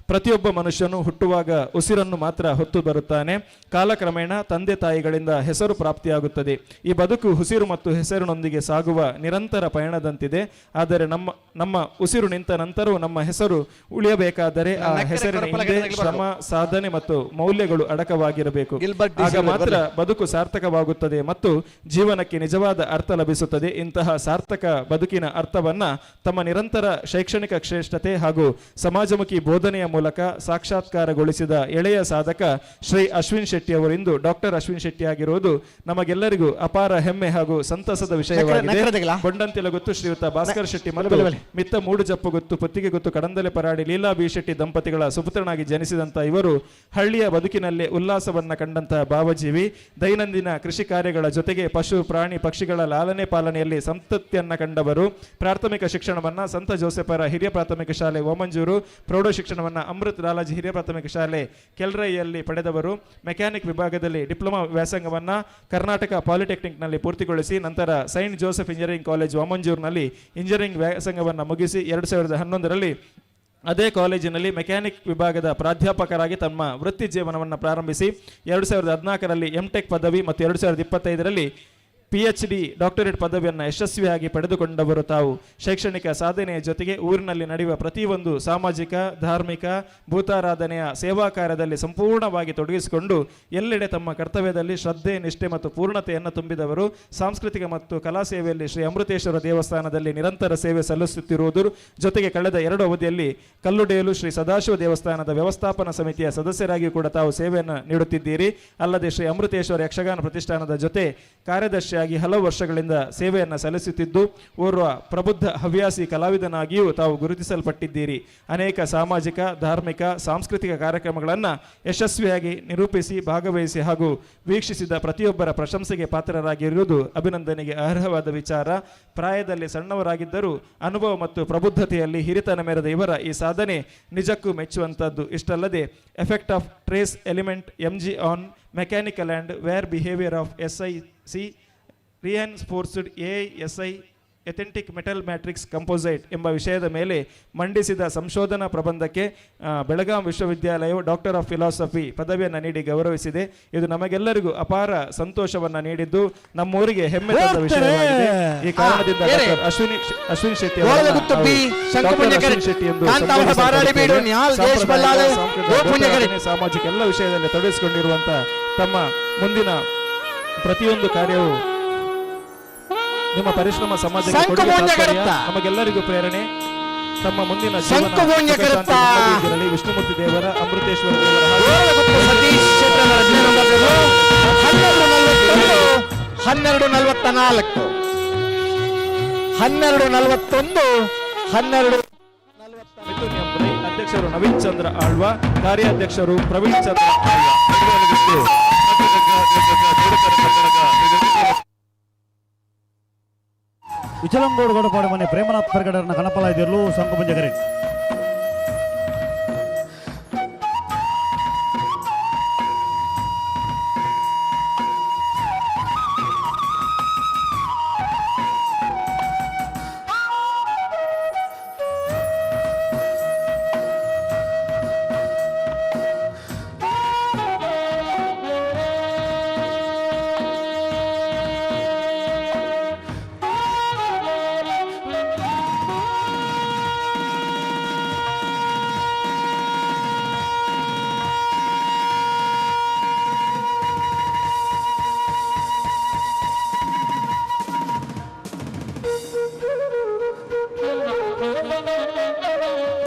ಪ್ರತಿಯೊಬ್ಬ ಮನುಷ್ಯನು ಹುಟ್ಟುವಾಗ ಉಸಿರನ್ನು ಮಾತ್ರ ಹೊತ್ತು ಬರುತ್ತಾನೆ. ಕಾಲಕ್ರಮೇಣ ತಂದೆ ತಾಯಿಗಳಿಂದ ಹೆಸರು ಪ್ರಾಪ್ತಿಯಾಗುತ್ತದೆ. ಈ ಬದುಕು ಉಸಿರು ಮತ್ತು ಹೆಸರಿನೊಂದಿಗೆ ಸಾಗುವ ನಿರಂತರ ಪಯಣದಂತಿದೆ. ಆದರೆ ನಮ್ಮ ನಮ್ಮ ಉಸಿರು ನಿಂತ ನಂತರವೂ ನಮ್ಮ ಹೆಸರು ಉಳಿಯಬೇಕಾದರೆ ಆ ನಕ್ಕರೆ ಹೆಸರಿನ ಕೊರಪಲ ಹಿಂದೆ ಗಡದಕ್ಕೆ ಶ್ರಮ, ಸಾಧನೆ ಮತ್ತು ಮೌಲ್ಯಗಳು ಅಡಕವಾಗಿರಬೇಕು. ಗಿಲ್ಬರ್ಟ್ ಡಿ ಆಗ ಸಿಲ್ವರ್ ಮಾತ್ರ ಬದುಕು ಸಾರ್ಥಕವಾಗುತ್ತದೆ ಮತ್ತು ಜೀವನಕ್ಕೆ ನಿಜವಾದ ಅರ್ಥ ಲಭಿಸುತ್ತದೆ. ಇಂತಹ ಸಾರ್ಥಕ ಬದುಕಿನ ಅರ್ಥವನ್ನ ತಮ್ಮ ನಿರಂತರ ಶೈಕ್ಷಣಿಕ ಶ್ರೇಷ್ಠತೆ ಹಾಗೂ ಸಮಾಜಮುಖಿ ಬೋಧನೆಯ ಮೂಲಕ ಸಾಕ್ಷಾತ್ಕಾರಗೊಳಿಸಿದ ಎಳೆಯ ಸಾಧಕ ಶ್ರೀ ಅಶ್ವಿನ್ ಶೆಟ್ಟಿ ಅವರು ಇಂದು ಡಾಕ್ಟರ್ ಅಶ್ವಿನ್ ಶೆಟ್ಟಿ ಆಗಿರುವುದು ನಮಗೆಲ್ಲರಿಗೂ ಅಪಾರ ಹೆಮ್ಮೆ ಹಾಗೂ ಸಂತಸದ ವಿಷಯವಾಗಿದೆ. ನಕ್ಕರದಗಲ? ಬೊಂಡಂತಿಲ ಗೊತ್ತು ಶ್ರೀಯುತ ಭಾಸ್ಕರ್ ಶೆಟ್ಟಿ ಮತ್ತು ಬಲೆ, ಬಲೆ. ಮಿತ್ತ ಮೂಡುಜಪ್ಪು ಗೊತ್ತು ಪುತ್ತಿಗೆ ಗೊತ್ತು ಕಡಂದಲೆ ಪರಾಡಿ ಲೀಲಾ ಬಿ ಶೆಟ್ಟಿ ದಂಪತಿಗಳ ಸುಪುತ್ರನಾಗಿ ಜನಿಸಿದಂತ ಇವರು ಹಳ್ಳಿಯ ಬದುಕಿನಲ್ಲೇ ಉಲ್ಲಾಸವನ್ನ ಕಂಡಂತಹ ಭಾವಜೀವಿ. ದೈನಂದಿನ ಕೃಷಿ ಕಾರ್ಯಗಳ ಜೊತೆಗೆ ಪಶು ಪ್ರಾಣಿ ಪಕ್ಷಿಗಳ ಲಾಲನೆ ಪಾಲನೆಯಲ್ಲಿ ಸಂತೃಪ್ತಿಯನ್ನ ಕಂಡವರು. ಪ್ರಾಥಮಿಕ ಶಿಕ್ಷಣವನ್ನ ಸಂತ ಜೋಸೆಫರ ಹಿರಿಯ ಪ್ರಾಥಮಿಕ ಶಾಲೆ ಓಮಂಜೂರು, ಪ್ರೌಢ ಶಿಕ್ಷಣವನ್ನ ಅಮೃತ್ ಲಾಲಾಜಿ ಹಿರಿಯ ಪ್ರಾಥಮಿಕ ಶಾಲೆ ಕೆಲ್ರೈಯಲ್ಲಿ ಪಡೆದವರು. ಮೆಕ್ಯಾನಿಕ್ ವಿಭಾಗದಲ್ಲಿ ಡಿಪ್ಲೊಮಾ ವ್ಯಾಸಂಗವನ್ನ ಕರ್ನಾಟಕ ಪಾಲಿಟೆಕ್ನಿಕ್ನಲ್ಲಿ ಪೂರ್ತಿಗೊಳಿಸಿ ನಂತರ ಸೈಂಟ್ ಜೋಸೆಫ್ ಇಂಜಿನಿಯರಿಂಗ್ ಕಾಲೇಜ್ ವಾಮಂಜೂರಿನಲ್ಲಿ ಇಂಜಿನಿಯರಿಂಗ್ ವ್ಯಾಸಂಗವನ್ನು ಮುಗಿಸಿ 2011ರಲ್ಲಿ ಅದೇ ಕಾಲೇಜಿನಲ್ಲಿ ಮೆಕ್ಯಾನಿಕ್ ವಿಭಾಗದ ಪ್ರಾಧ್ಯಾಪಕರಾಗಿ ತಮ್ಮ ವೃತ್ತಿ ಜೀವನವನ್ನು ಪ್ರಾರಂಭಿಸಿ 2014ರಲ್ಲಿ ಎಂ ಟೆಕ್ ಪದವಿ ಮತ್ತು 2025ರಲ್ಲಿ ಪಿಎಚ್ ಡಿ ಡಾಕ್ಟರೇಟ್ ಪದವಿಯನ್ನು ಯಶಸ್ವಿಯಾಗಿ ಪಡೆದುಕೊಂಡವರು ತಾವು. ಶೈಕ್ಷಣಿಕ ಸಾಧನೆಯ ಜೊತೆಗೆ ಊರಿನಲ್ಲಿ ನಡೆಯುವ ಪ್ರತಿಯೊಂದು ಸಾಮಾಜಿಕ, ಧಾರ್ಮಿಕ, ಭೂತಾರಾಧನೆಯ ಸೇವಾ ಕಾರ್ಯದಲ್ಲಿ ಸಂಪೂರ್ಣವಾಗಿ ತೊಡಗಿಸಿಕೊಂಡು ಎಲ್ಲೆಡೆ ತಮ್ಮ ಕರ್ತವ್ಯದಲ್ಲಿ ಶ್ರದ್ಧೆ, ನಿಷ್ಠೆ ಮತ್ತು ಪೂರ್ಣತೆಯನ್ನು ತುಂಬಿದವರು. ಸಾಂಸ್ಕೃತಿಕ ಮತ್ತು ಕಲಾ ಸೇವೆಯಲ್ಲಿ ಶ್ರೀ ಅಮೃತೇಶ್ವರ ದೇವಸ್ಥಾನದಲ್ಲಿ ನಿರಂತರ ಸೇವೆ ಸಲ್ಲಿಸುತ್ತಿರುವುದು ಜೊತೆಗೆ ಕಳೆದ 2 ಅವಧಿಯಲ್ಲಿ ಕಲ್ಲುಡೇಲು ಶ್ರೀ ಸದಾಶಿವ ದೇವಸ್ಥಾನದ ವ್ಯವಸ್ಥಾಪನಾ ಸಮಿತಿಯ ಸದಸ್ಯರಾಗಿಯೂ ಕೂಡ ತಾವು ಸೇವೆಯನ್ನು ನೀಡುತ್ತಿದ್ದೀರಿ. ಅಲ್ಲದೆ ಶ್ರೀ ಅಮೃತೇಶ್ವರ ಯಕ್ಷಗಾನ ಪ್ರತಿಷ್ಠಾನದ ಜೊತೆ ಕಾರ್ಯದರ್ಶಿಯಾಗಿ ಹಲವು ವರ್ಷಗಳಿಂದ ಸೇವೆಯನ್ನು ಸಲ್ಲಿಸುತ್ತಿದ್ದು ಓರ್ವ ಪ್ರಬುದ್ಧ ಹವ್ಯಾಸಿ ಕಲಾವಿದನಾಗಿಯೂ ತಾವು ಗುರುತಿಸಲ್ಪಟ್ಟಿದ್ದೀರಿ. ಅನೇಕ ಸಾಮಾಜಿಕ, ಧಾರ್ಮಿಕ, ಸಾಂಸ್ಕೃತಿಕ ಕಾರ್ಯಕ್ರಮಗಳನ್ನು ಯಶಸ್ವಿಯಾಗಿ ನಿರೂಪಿಸಿ, ಭಾಗವಹಿಸಿ ಹಾಗೂ ವೀಕ್ಷಿಸಿದ ಪ್ರತಿಯೊಬ್ಬರ ಪ್ರಶಂಸೆಗೆ ಪಾತ್ರರಾಗಿರುವುದು ಅಭಿನಂದನೆಗೆ ಅರ್ಹವಾದ ವಿಚಾರ. ಪ್ರಾಯದಲ್ಲಿ ಸಣ್ಣವರಾಗಿದ್ದರೂ ಅನುಭವ ಮತ್ತು ಪ್ರಬುದ್ಧತೆಯಲ್ಲಿ ಹಿರಿತನ ಮೆರೆದ ಇವರ ಈ ಸಾಧನೆ ನಿಜಕ್ಕೂ ಮೆಚ್ಚುವಂಥದ್ದು. ಇಷ್ಟಲ್ಲದೆ effect of trace element Mg on mechanical and wear behaviour of SiC reinforced AISI authentic metal matrix composite ಎಂಬ ವಿಷಯದ ಮೇಲೆ ಮಂಡಿಸಿದ ಸಂಶೋಧನಾ ಪ್ರಬಂಧಕ್ಕೆ ಬೆಳಗಾಂ ವಿಶ್ವವಿದ್ಯಾಲಯವು ಡಾಕ್ಟರ್ ಆಫ್ ಫಿಲಾಸಫಿ ಪದವಿಯನ್ನು ನೀಡಿ ಗೌರವಿಸಿದೆ. ಇದು ನಮಗೆಲ್ಲರಿಗೂ ಅಪಾರ ಸಂತೋಷವನ್ನ ನೀಡಿದ್ದು ನಮ್ಮೂರಿಗೆ ಹೆಮ್ಮೆ ತಂದ ವಿಷಯವಾಗಿದೆ. ಈ ಕಾರಣದಿಂದ ಏರೆ. ಡಾಕ್ಟರ್ ಅಶ್ವಿನಿ ಶೆಟ್ಟಿ ಗೋಳದ ಅವರನ್ನ ಗುತ್ತು ನಾವು ಬಿ. ಶಂಕು ಡಾಕ್ಟರ್ ಪುಣ್ಯಕರ್, ಅಶ್ವಿನಿ ಶೆಟ್ಟಿ ಎಂದು ಕಾಂತಾವರ ಬಾರಾಳಿ ಬೀಡು, ನಿಹಾಲ್ ದೇಶ್ ಸಾಂಪ್ರದಾಯಿಕ, ಬಲ್ಲಾಳು, ಸಾಂಸ್ಕೃತಿಕ, ಗೋ ಪುಣ್ಯಕರ್. ಭೂತಾರಾಧನೆ, ಸಾಮಾಜಿಕ ಎಲ್ಲ ವಿಷಯದಲ್ಲಿ ತೊಡಗಿಸಿಕೊಂಡಿರುವಂತಹ ತಮ್ಮ ಮುಂದಿನ ಪ್ರತಿಯೊಂದು ಕಾರ್ಯವು ನಿಮ್ಮ ಪರಿಶ್ರಮ ಸಮಾಜಕ್ಕೆ ಶಂಕು ಕೊಡುಗೆ ಪುಣ್ಯ ತಾತ್ಪರ್ಯ, ಕರುತ್ತ. ನಮಗೆಲ್ಲರಿಗೂ ಪ್ರೇರಣೆ. ತಮ್ಮ ಮುಂದಿನ ಜೀವನ ಶಂಕು ಪುಣ್ಯ ಸುಖ, ಶಾಂತಿ, ಕರುತ್ತ. ನೆಮ್ಮದಿಯಿಂದಿರಲಿ. ವಿಷ್ಣುಮೂರ್ತಿ ದೇವರ, ಅಮೃತೇಶ್ವರ ದೇವರ ಹಾಗೂ ಗೋಳದ ಗುತ್ತು ಸತೀಶ್ ಶೆಟ್ಟರ್ 15 ನಂಬರ್ 12:41, 12:44, 12:41, 12. ಮಿಥುನ್ ಎಂ ರೈ, ಅಧ್ಯಕ್ಷರು ನವೀನ್ ಚಂದ್ರ ಆಳ್ವ, ಕಾರ್ಯಾಧ್ಯಕ್ಷರು ಪ್ರವೀಣ್ ಚಂದ್ರ ಆಳ್ವ. ವಿಚಲಂಗೋಡು ಗಡಪಾಡು ಮನೆ ಪ್ರೇಮನಾಥ್ ಪರ್ಗಡರ್ನ ಕಣಪಲ ಇದ್ದಿರಲು ಸಂಕುಪಂಜಗರೇನ್.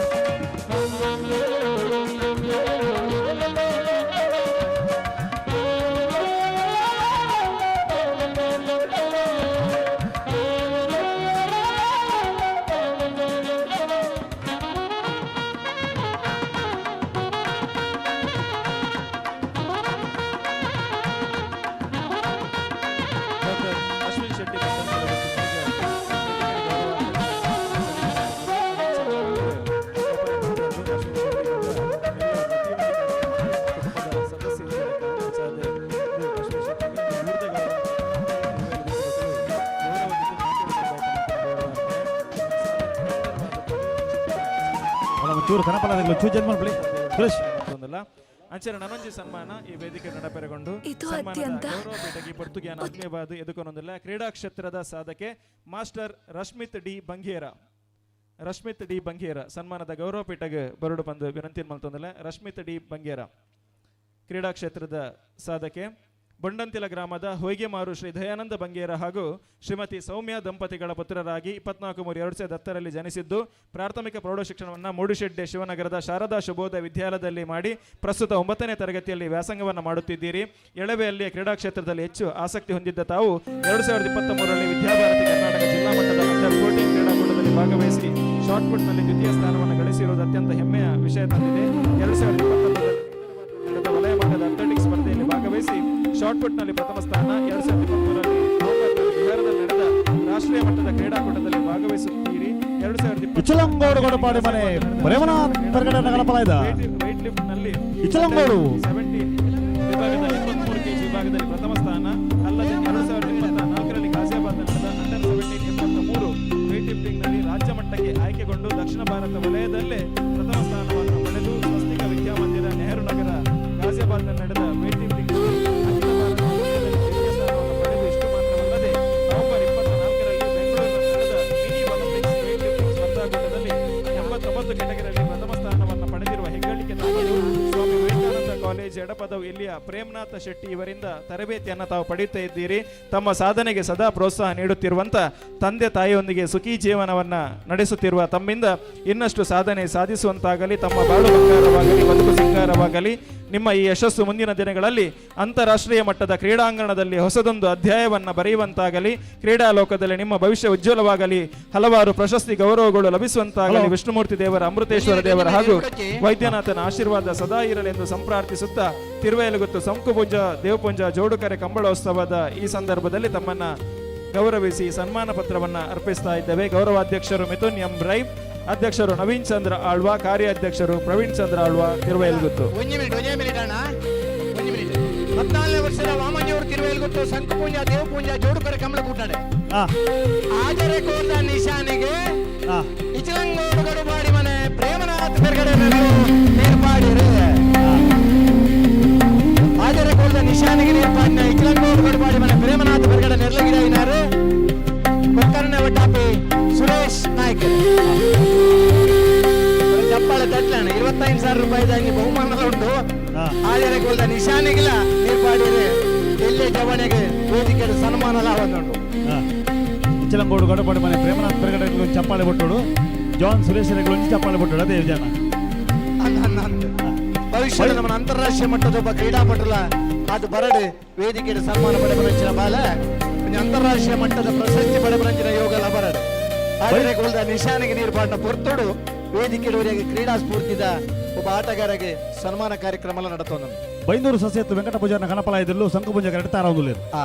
ಚೂರು ಕನಪಲ ಚೂ ಜನ್ಮ ಸುರೇಶ್. ಒಂದಲ್ಲ ಅಂಚನೆ ನನೊಂಜಿ ಸನ್ಮಾನ ಈ ವೇದಿಕೆ ನಡಪೆರಗೊಂಡು ಇದು ಸನ್ಮಾನದ ಅತ್ಯಂತ ಗೌರವ ಪೀಠಕ್ಕೆ ಪೊರ್ತುಗಿಯಾನ ಆತ್ಮೀಯವಾದ ಎದುಕೊನೊಂದಿಲ್ಲ ಕ್ರೀಡಾ ಕ್ಷೇತ್ರದ ಸಾಧಕೆ master Rashmith D Bangera, Rashmith D Bangera ಸನ್ಮಾನದ ಗೌರವ ಪೀಠಗೆ ಬರಡು ಬಂದು ವಿನಂತಿ ಮಲ್ತೊಂದಿಲ್ಲ. ರಶ್ಮಿತ್ ಡಿ ಬಂಗೇರ ಕ್ರೀಡಾ ಕ್ಷೇತ್ರದ ಸಾಧಕೆ, ಬೊಂಡಂತಿಲ ಗ್ರಾಮದ ಹೊಯ್ಗೆಮಾರು ಶ್ರೀ ದಯಾನಂದ ಬಂಗೇರ ಹಾಗೂ ಶ್ರೀಮತಿ ಸೌಮ್ಯ ದಂಪತಿಗಳ ಪುತ್ರರಾಗಿ 24/3/2010ರಲ್ಲಿ ಜನಿಸಿದ್ದು, ಪ್ರಾಥಮಿಕ ಪ್ರೌಢ ಶಿಕ್ಷಣವನ್ನು ಮೂಡುಶೆಡ್ಡೆ ಶಿವನಗರದ ಶಾರದಾ ಶುಭೋದಯ ವಿದ್ಯಾಲಯದಲ್ಲಿ ಮಾಡಿ ಪ್ರಸ್ತುತ 9ನೇ ತರಗತಿಯಲ್ಲಿ ವ್ಯಾಸಂಗವನ್ನು ಮಾಡುತ್ತಿದ್ದೀರಿ. ಎಳವೆಯಲ್ಲಿಯೇ ಕ್ರೀಡಾ ಕ್ಷೇತ್ರದಲ್ಲಿ ಹೆಚ್ಚು ಆಸಕ್ತಿ ಹೊಂದಿದ್ದ ತಾವು 2023ರಲ್ಲಿ ವಿದ್ಯಾಭಾರತಿ ಕರ್ನಾಟಕ ಜಿಲ್ಲಾ ಮಟ್ಟದ ಅಂಡರ್ 14 ಕ್ರೀಡಾಕೂಟದಲ್ಲಿ ಭಾಗವಹಿಸಿ ಶಾಟ್ಪುಟ್ನಲ್ಲಿ ದ್ವಿತೀಯ ಸ್ಥಾನವನ್ನು ಗಳಿಸಿರುವುದು ಅತ್ಯಂತ ಹೆಮ್ಮೆಯ ವಿಷಯ ತಂದಿದೆ. 2021ರಲ್ಲಿ ನಡೆದ ವಲಯ ಭಾಗದ ಅಥ್ಲೆಟಿಕ್ಸ್ ಸ್ಪರ್ಧೆಯಲ್ಲಿ ಭಾಗವಹಿಸಿ ಶಾಟ್ಪುಟ್ನಲ್ಲಿ ಪ್ರಥಮ ಸ್ಥಾನ, 2023ರಲ್ಲಿ ನವೆಂಬರ್ನಲ್ಲಿ ಬಿಹಾರದಲ್ಲಿ ನಡೆದ ರಾಷ್ಟ್ರೀಯ ಮಟ್ಟದ ಕ್ರೀಡಾಕೂಟದಲ್ಲಿ ಭಾಗವಹಿಸುತ್ತೀರಿ. 2020 ಇಚಲಂಗೋಡು ಗಡಪಾಡಿ ಮನೆ ಪ್ರೇಮನಾಥ್ ಪೆರ್ಗಡೆ ನಗರಪಾಲಯದ ವೇಟ್ ಲಿಫ್ಟ್ ನಲ್ಲಿ ಇಚಲಂಗೋಡು. 17 ವಿಭಾಗದ 83 ಕೆಜಿ ವಿಭಾಗದಲ್ಲಿ ಪ್ರಥಮ ಸ್ಥಾನ. ಅಲ್ಲದೆ 2024ರಲ್ಲಿ ಗಾಜಿಯಾಬಾದ್ ನಡೆದ ಅಂಡರ್ 17 83 ವೇಟ್ ಲಿಫ್ಟಿಂಗ್ ನಲ್ಲಿ ರಾಜ್ಯ ಮಟ್ಟಕ್ಕೆ ಆಯ್ಕೆಗೊಂಡು ದಕ್ಷಿಣ ಭಾರತ ವಲಯದಲ್ಲೇ ಪ್ರಥಮ ಸ್ಥಾನವನ್ನು ಪಡೆದು ಸ್ವಸ್ತಿಕ ವಿದ್ಯಾಮಂದಿರ ನೆಹರು ನಗರ ಗಾಜಿಯಾಬಾದ್ನಲ್ಲಿ ನಡೆದ ವೇಟ್ ಲಿಫ್ಟಿಂಗ್ ಅಖಿಲ ಭಾರತ ವಲಯದಲ್ಲಿ ದ್ವಿತೀಯ ಸ್ಥಾನವನ್ನು ಪಡೆದು, ಇಷ್ಟು ಮಾತ್ರವಲ್ಲದೆ ನವೆಂಬರ್ 24ರಲ್ಲಿ ಬೆಂಗಳೂರಿನಲ್ಲಿ ನಡೆದ ಮಿನಿ ಒಲಿಂಪಿಕ್ಸ್ ವೇಟ್ ಲಿಫ್ಟಿಂಗ್ ಸ್ಪರ್ಧಾಕೂಟದಲ್ಲಿ 89 ಕೆಟಗರಿಯಲ್ಲಿ ಪ್ರಥಮ ಸ್ಥಾನವನ್ನು ಪಡೆದಿರುವ ಹೆಗ್ಗಳಿಕೆ ತಮ್ಮದು. ಸ್ವಾಮಿ ವಿವೇಕಾನಂದ ಕಾಲೇಜ್ ಎಡಪದವು ಇಲ್ಲಿಯ ಪ್ರೇಮನಾಥ ಶೆಟ್ಟಿ ಇವರಿಂದ ತರಬೇತಿಯನ್ನು ತಾವು ಪಡೆಯುತ್ತಾ ಇದ್ದೀರಿ. ತಮ್ಮ ಸಾಧನೆಗೆ ಸದಾ ಪ್ರೋತ್ಸಾಹ ನೀಡುತ್ತಿರುವಂತ ತಂದೆ ತಾಯಿಯೊಂದಿಗೆ ಸುಖಿ ಜೀವನವನ್ನ ನಡೆಸುತ್ತಿರುವ ತಮ್ಮಿಂದ ಇನ್ನಷ್ಟು ಸಾಧನೆ ಸಾಧಿಸುವಂತಾಗಲಿ. ತಮ್ಮ ಬಾಳು ಬಂಗಾರವಾಗಲಿ, ಬದುಕು ಸಿಂಗಾರವಾಗಲಿ. ನಿಮ್ಮ ಈ ಯಶಸ್ಸು ಮುಂದಿನ ದಿನಗಳಲ್ಲಿ ಅಂತಾರಾಷ್ಟ್ರೀಯ ಮಟ್ಟದ ಕ್ರೀಡಾಂಗಣದಲ್ಲಿ ಹೊಸದೊಂದು ಅಧ್ಯಾಯವನ್ನು ಬರೆಯುವಂತಾಗಲಿ. ಕ್ರೀಡಾ ಲೋಕದಲ್ಲಿ ನಿಮ್ಮ ಭವಿಷ್ಯ ಉಜ್ವಲವಾಗಲಿ. ಹಲವಾರು ಪ್ರಶಸ್ತಿ ಗೌರವಗಳು ಲಭಿಸುವಂತಾಗಲಿ. ಹಲೋ. ವಿಷ್ಣುಮೂರ್ತಿ ದೇವರ, ಅಮೃತೇಶ್ವರ ದೇವರ ಹಾಗೂ ವೈದ್ಯನಾಥನ ಆಶೀರ್ವಾದ ಸದಾ ಇರಲಿ ಎಂದು ಸಂಪ್ರಾರ್ಥಿಸುತ್ತಾ ತಿರುವೈಲುಗುತ್ತು ಸಂಕುಪುಂಜ ದೇವಪುಂಜ ಜೋಡುಕರೆ ಕಂಬಳೋತ್ಸವದ ಈ ಸಂದರ್ಭದಲ್ಲಿ ತಮ್ಮನ್ನ ಗೌರವಿಸಿ ಸನ್ಮಾನ ಪತ್ರವನ್ನ ಅರ್ಪಿಸ್ತಾ ಇದ್ದೇವೆ. ಗೌರವಾಧ್ಯಕ್ಷರು ಮಿಥುನ್ ಎಂ ರೈ, ಅಧ್ಯಕ್ಷರು ನವೀನ್ ಚಂದ್ರ ಆಳ್ವ, ಕಾರ್ಯಾಧ್ಯಕ್ಷರು ಪ್ರವೀಣ್ ಚಂದ್ರ ಆಳ್ವ, ತಿರುವೈಲುಗುತ್ತು. ಒಂಜಿ ಮಿನಿಟ್, ಒಂಜೇ ಮಿನಿಟ್ ಅಣ್ಣ, ಒಂಜಿ ಮಿನಿಟ್. 14ನೇ ವರ್ಷದ ವಾಮಂಜೂರು ತಿರುವೇಲ್ಗುತ್ತು ಸಂಕಪೂಂಜ ದೇವಪೂಂಜ ಜೋಡುಕರೆ ಕಮಲ ಕೂಟಾಡೆ ಆಜರೆ ಕೋದ ನಿಶಾನಿಗೆ ಇಚಲಂಗೋಡು ಗಡುಬಾಡಿ ಮನೆ ಪ್ರೇಮನಾಥ್ ಪೆರ್ಗಡೆ ನೀರ್ಪಾಡಿರು. ಆಜರೆ ಕೋದ ನಿಶಾನಿಗೆ ನೀರ್ಪಾಡಿನ ಇಚಲಂಗೋಡು ಗಡುಬಾಡಿ ಮನೆ ಪ್ರೇಮನಾಥ್ ಪೆರ್ಗಡೆ ನೆರ್ಲಗಿಡ ಇನಾರು ಕೊಕ್ಕರ್ಣ ವಟ್ಟಾಪಿ ಸುರೇಶ್ ನಾಯ್ಕ. ಚಪ್ಪಾಳೆ ತಟ್ಲಾಣ. 25,000 ರೂಪಾಯಿ ಬಹುಮಾನ ಉಂಟು. ಆಜರೆ ಕೋಲ್ದ ನಿಶಾನಿಗಿಲ್ಲ ನೀರ್ಪಾಡಿರು. ಎಲ್ಲೇ ಜವಣಿಗೆ ವೇದಿಕೆ ಸನ್ಮಾನ ಲಾಭ ಉಂಟು. ಇಚ್ಚಲಂಗೋಡು ಗಡಪಾಡಿ ಮನೆ ಪ್ರೇಮನಾಥ್ ಪೆರ್ಗಡೆ ಚಪ್ಪಾಳೆ ಕೊಟ್ಟೋಡು. ಜಾನ್ ಸುರೇಶ್ ಚಪ್ಪಾಳೆ ಕೊಟ್ಟೋಡು. ಅದೇ ಜನ. ಅಂದ್ ಅಂದ್ ಅಂದ್. ಭವಿಷ್ಯದ ನಮ್ಮ ಅಂತಾರಾಷ್ಟ್ರೀಯ ಮಟ್ಟದ ಒಬ್ಬ ಕ್ರೀಡಾಪಟುಲ ಅದು ಬರಡು. ವೇದಿಕೆಯ ಸನ್ಮಾನ ಪಡೆಬರಂಚಿನ ಬಾಲ ಒಂಜಿ ಅಂತಾರಾಷ್ಟ್ರೀಯ ಮಟ್ಟದ ಪ್ರಶಸ್ತಿ ಪಡೆಬರಂಚಿನ ಯೋಗಲ ಬರಡು. ಆದರೆ ಕೊಲ್ದ ನಿಶಾನಿಗೆ ನೀರು ಪಾಡಿನ ಪೊರ್ತುಡು ವೇದಿಕೆ ಕ್ರೀಡಾ ಸ್ಫೂರ್ತಿದ ಒಬ್ಬ ಆಟಗಾರಗೆ ಸನ್ಮಾನ ಕಾರ್ಯಕ್ರಮ ಎಲ್ಲ ನಡತೊಂದು. ಬೈಂದೂರು ಸಸ್ಯತ್ತು ವೆಂಕಟ ಪೂಜಾರನ ಕನಪಲ ಇದ್ದಿಲ್ಲು ಸಂಕಪುಂಜ ಕರೆಕ್ಟ್ ತಾರ. ಆ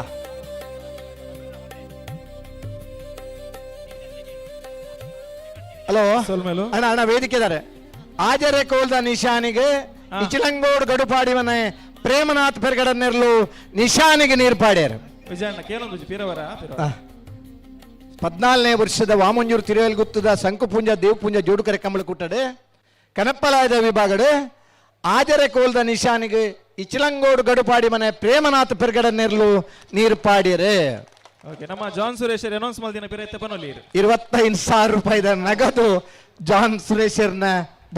ಹಲೋ. ಸೊಲ್ಮೇಲು. ಅಣ್ಣ, ಅಣ್ಣ, ವೇದಿಕೆ ಇದ್ದಾರೆ. ಆಜರೆ ಕೋಲ್ದ ನಿಶಾನಿಗೆ ಇಚಿಲಂಗೋಡ್ ಗಡುಪಾಡಿವನೆ ಪ್ರೇಮನಾಥ್ ಪೆರ್ಗಡ ನೆರ್ಲು ನಿಶಾನಿಗೆ ನೀರು ಪಾಡ್ಯಾರ. ವಿಜಯಣ್ಣ ಕೇಳೊಂದು ಪೀರವರ ಪೀರವರ. 14ನೇ ವರ್ಷದ ವಾಮಂಜೂರು ತಿರುವೇಲ್ಗುತ್ತದ ಸಂಕುಪುಂಜ ದೇವಪುಂಜ ಜೋಡುಕರೆ ಕಂಬಳ ಕುಟ್ಟಡೆ ಕನಪ್ಪಲಾಯದ ವಿಭಾಗಡು ಆಜರೆ ಕೋಲ್ದ ನಿಶಾನಿಗೆ ಇಚಿಲಂಗೋಡು ಗಡುಪಾಡಿ ಮನೆ ಪ್ರೇಮನಾಥ್ ಪೆರ್ಗಡ ನೆರ್ಲು ನೀರು ಪಾಡ್ಯರೆ. ಓಕೆ, ನಮ್ಮ ಜಾನ್ ಸುರೇಶ್ ಅನೌನ್ಸ್ ಮಲ್ದಿನ ಪಿರೈತೆ ಪನೊಲಿ. 25,000 ರೂಪಾಯಿದ ನಗದು ಜಾನ್ ಸುರೇಶರ್ನ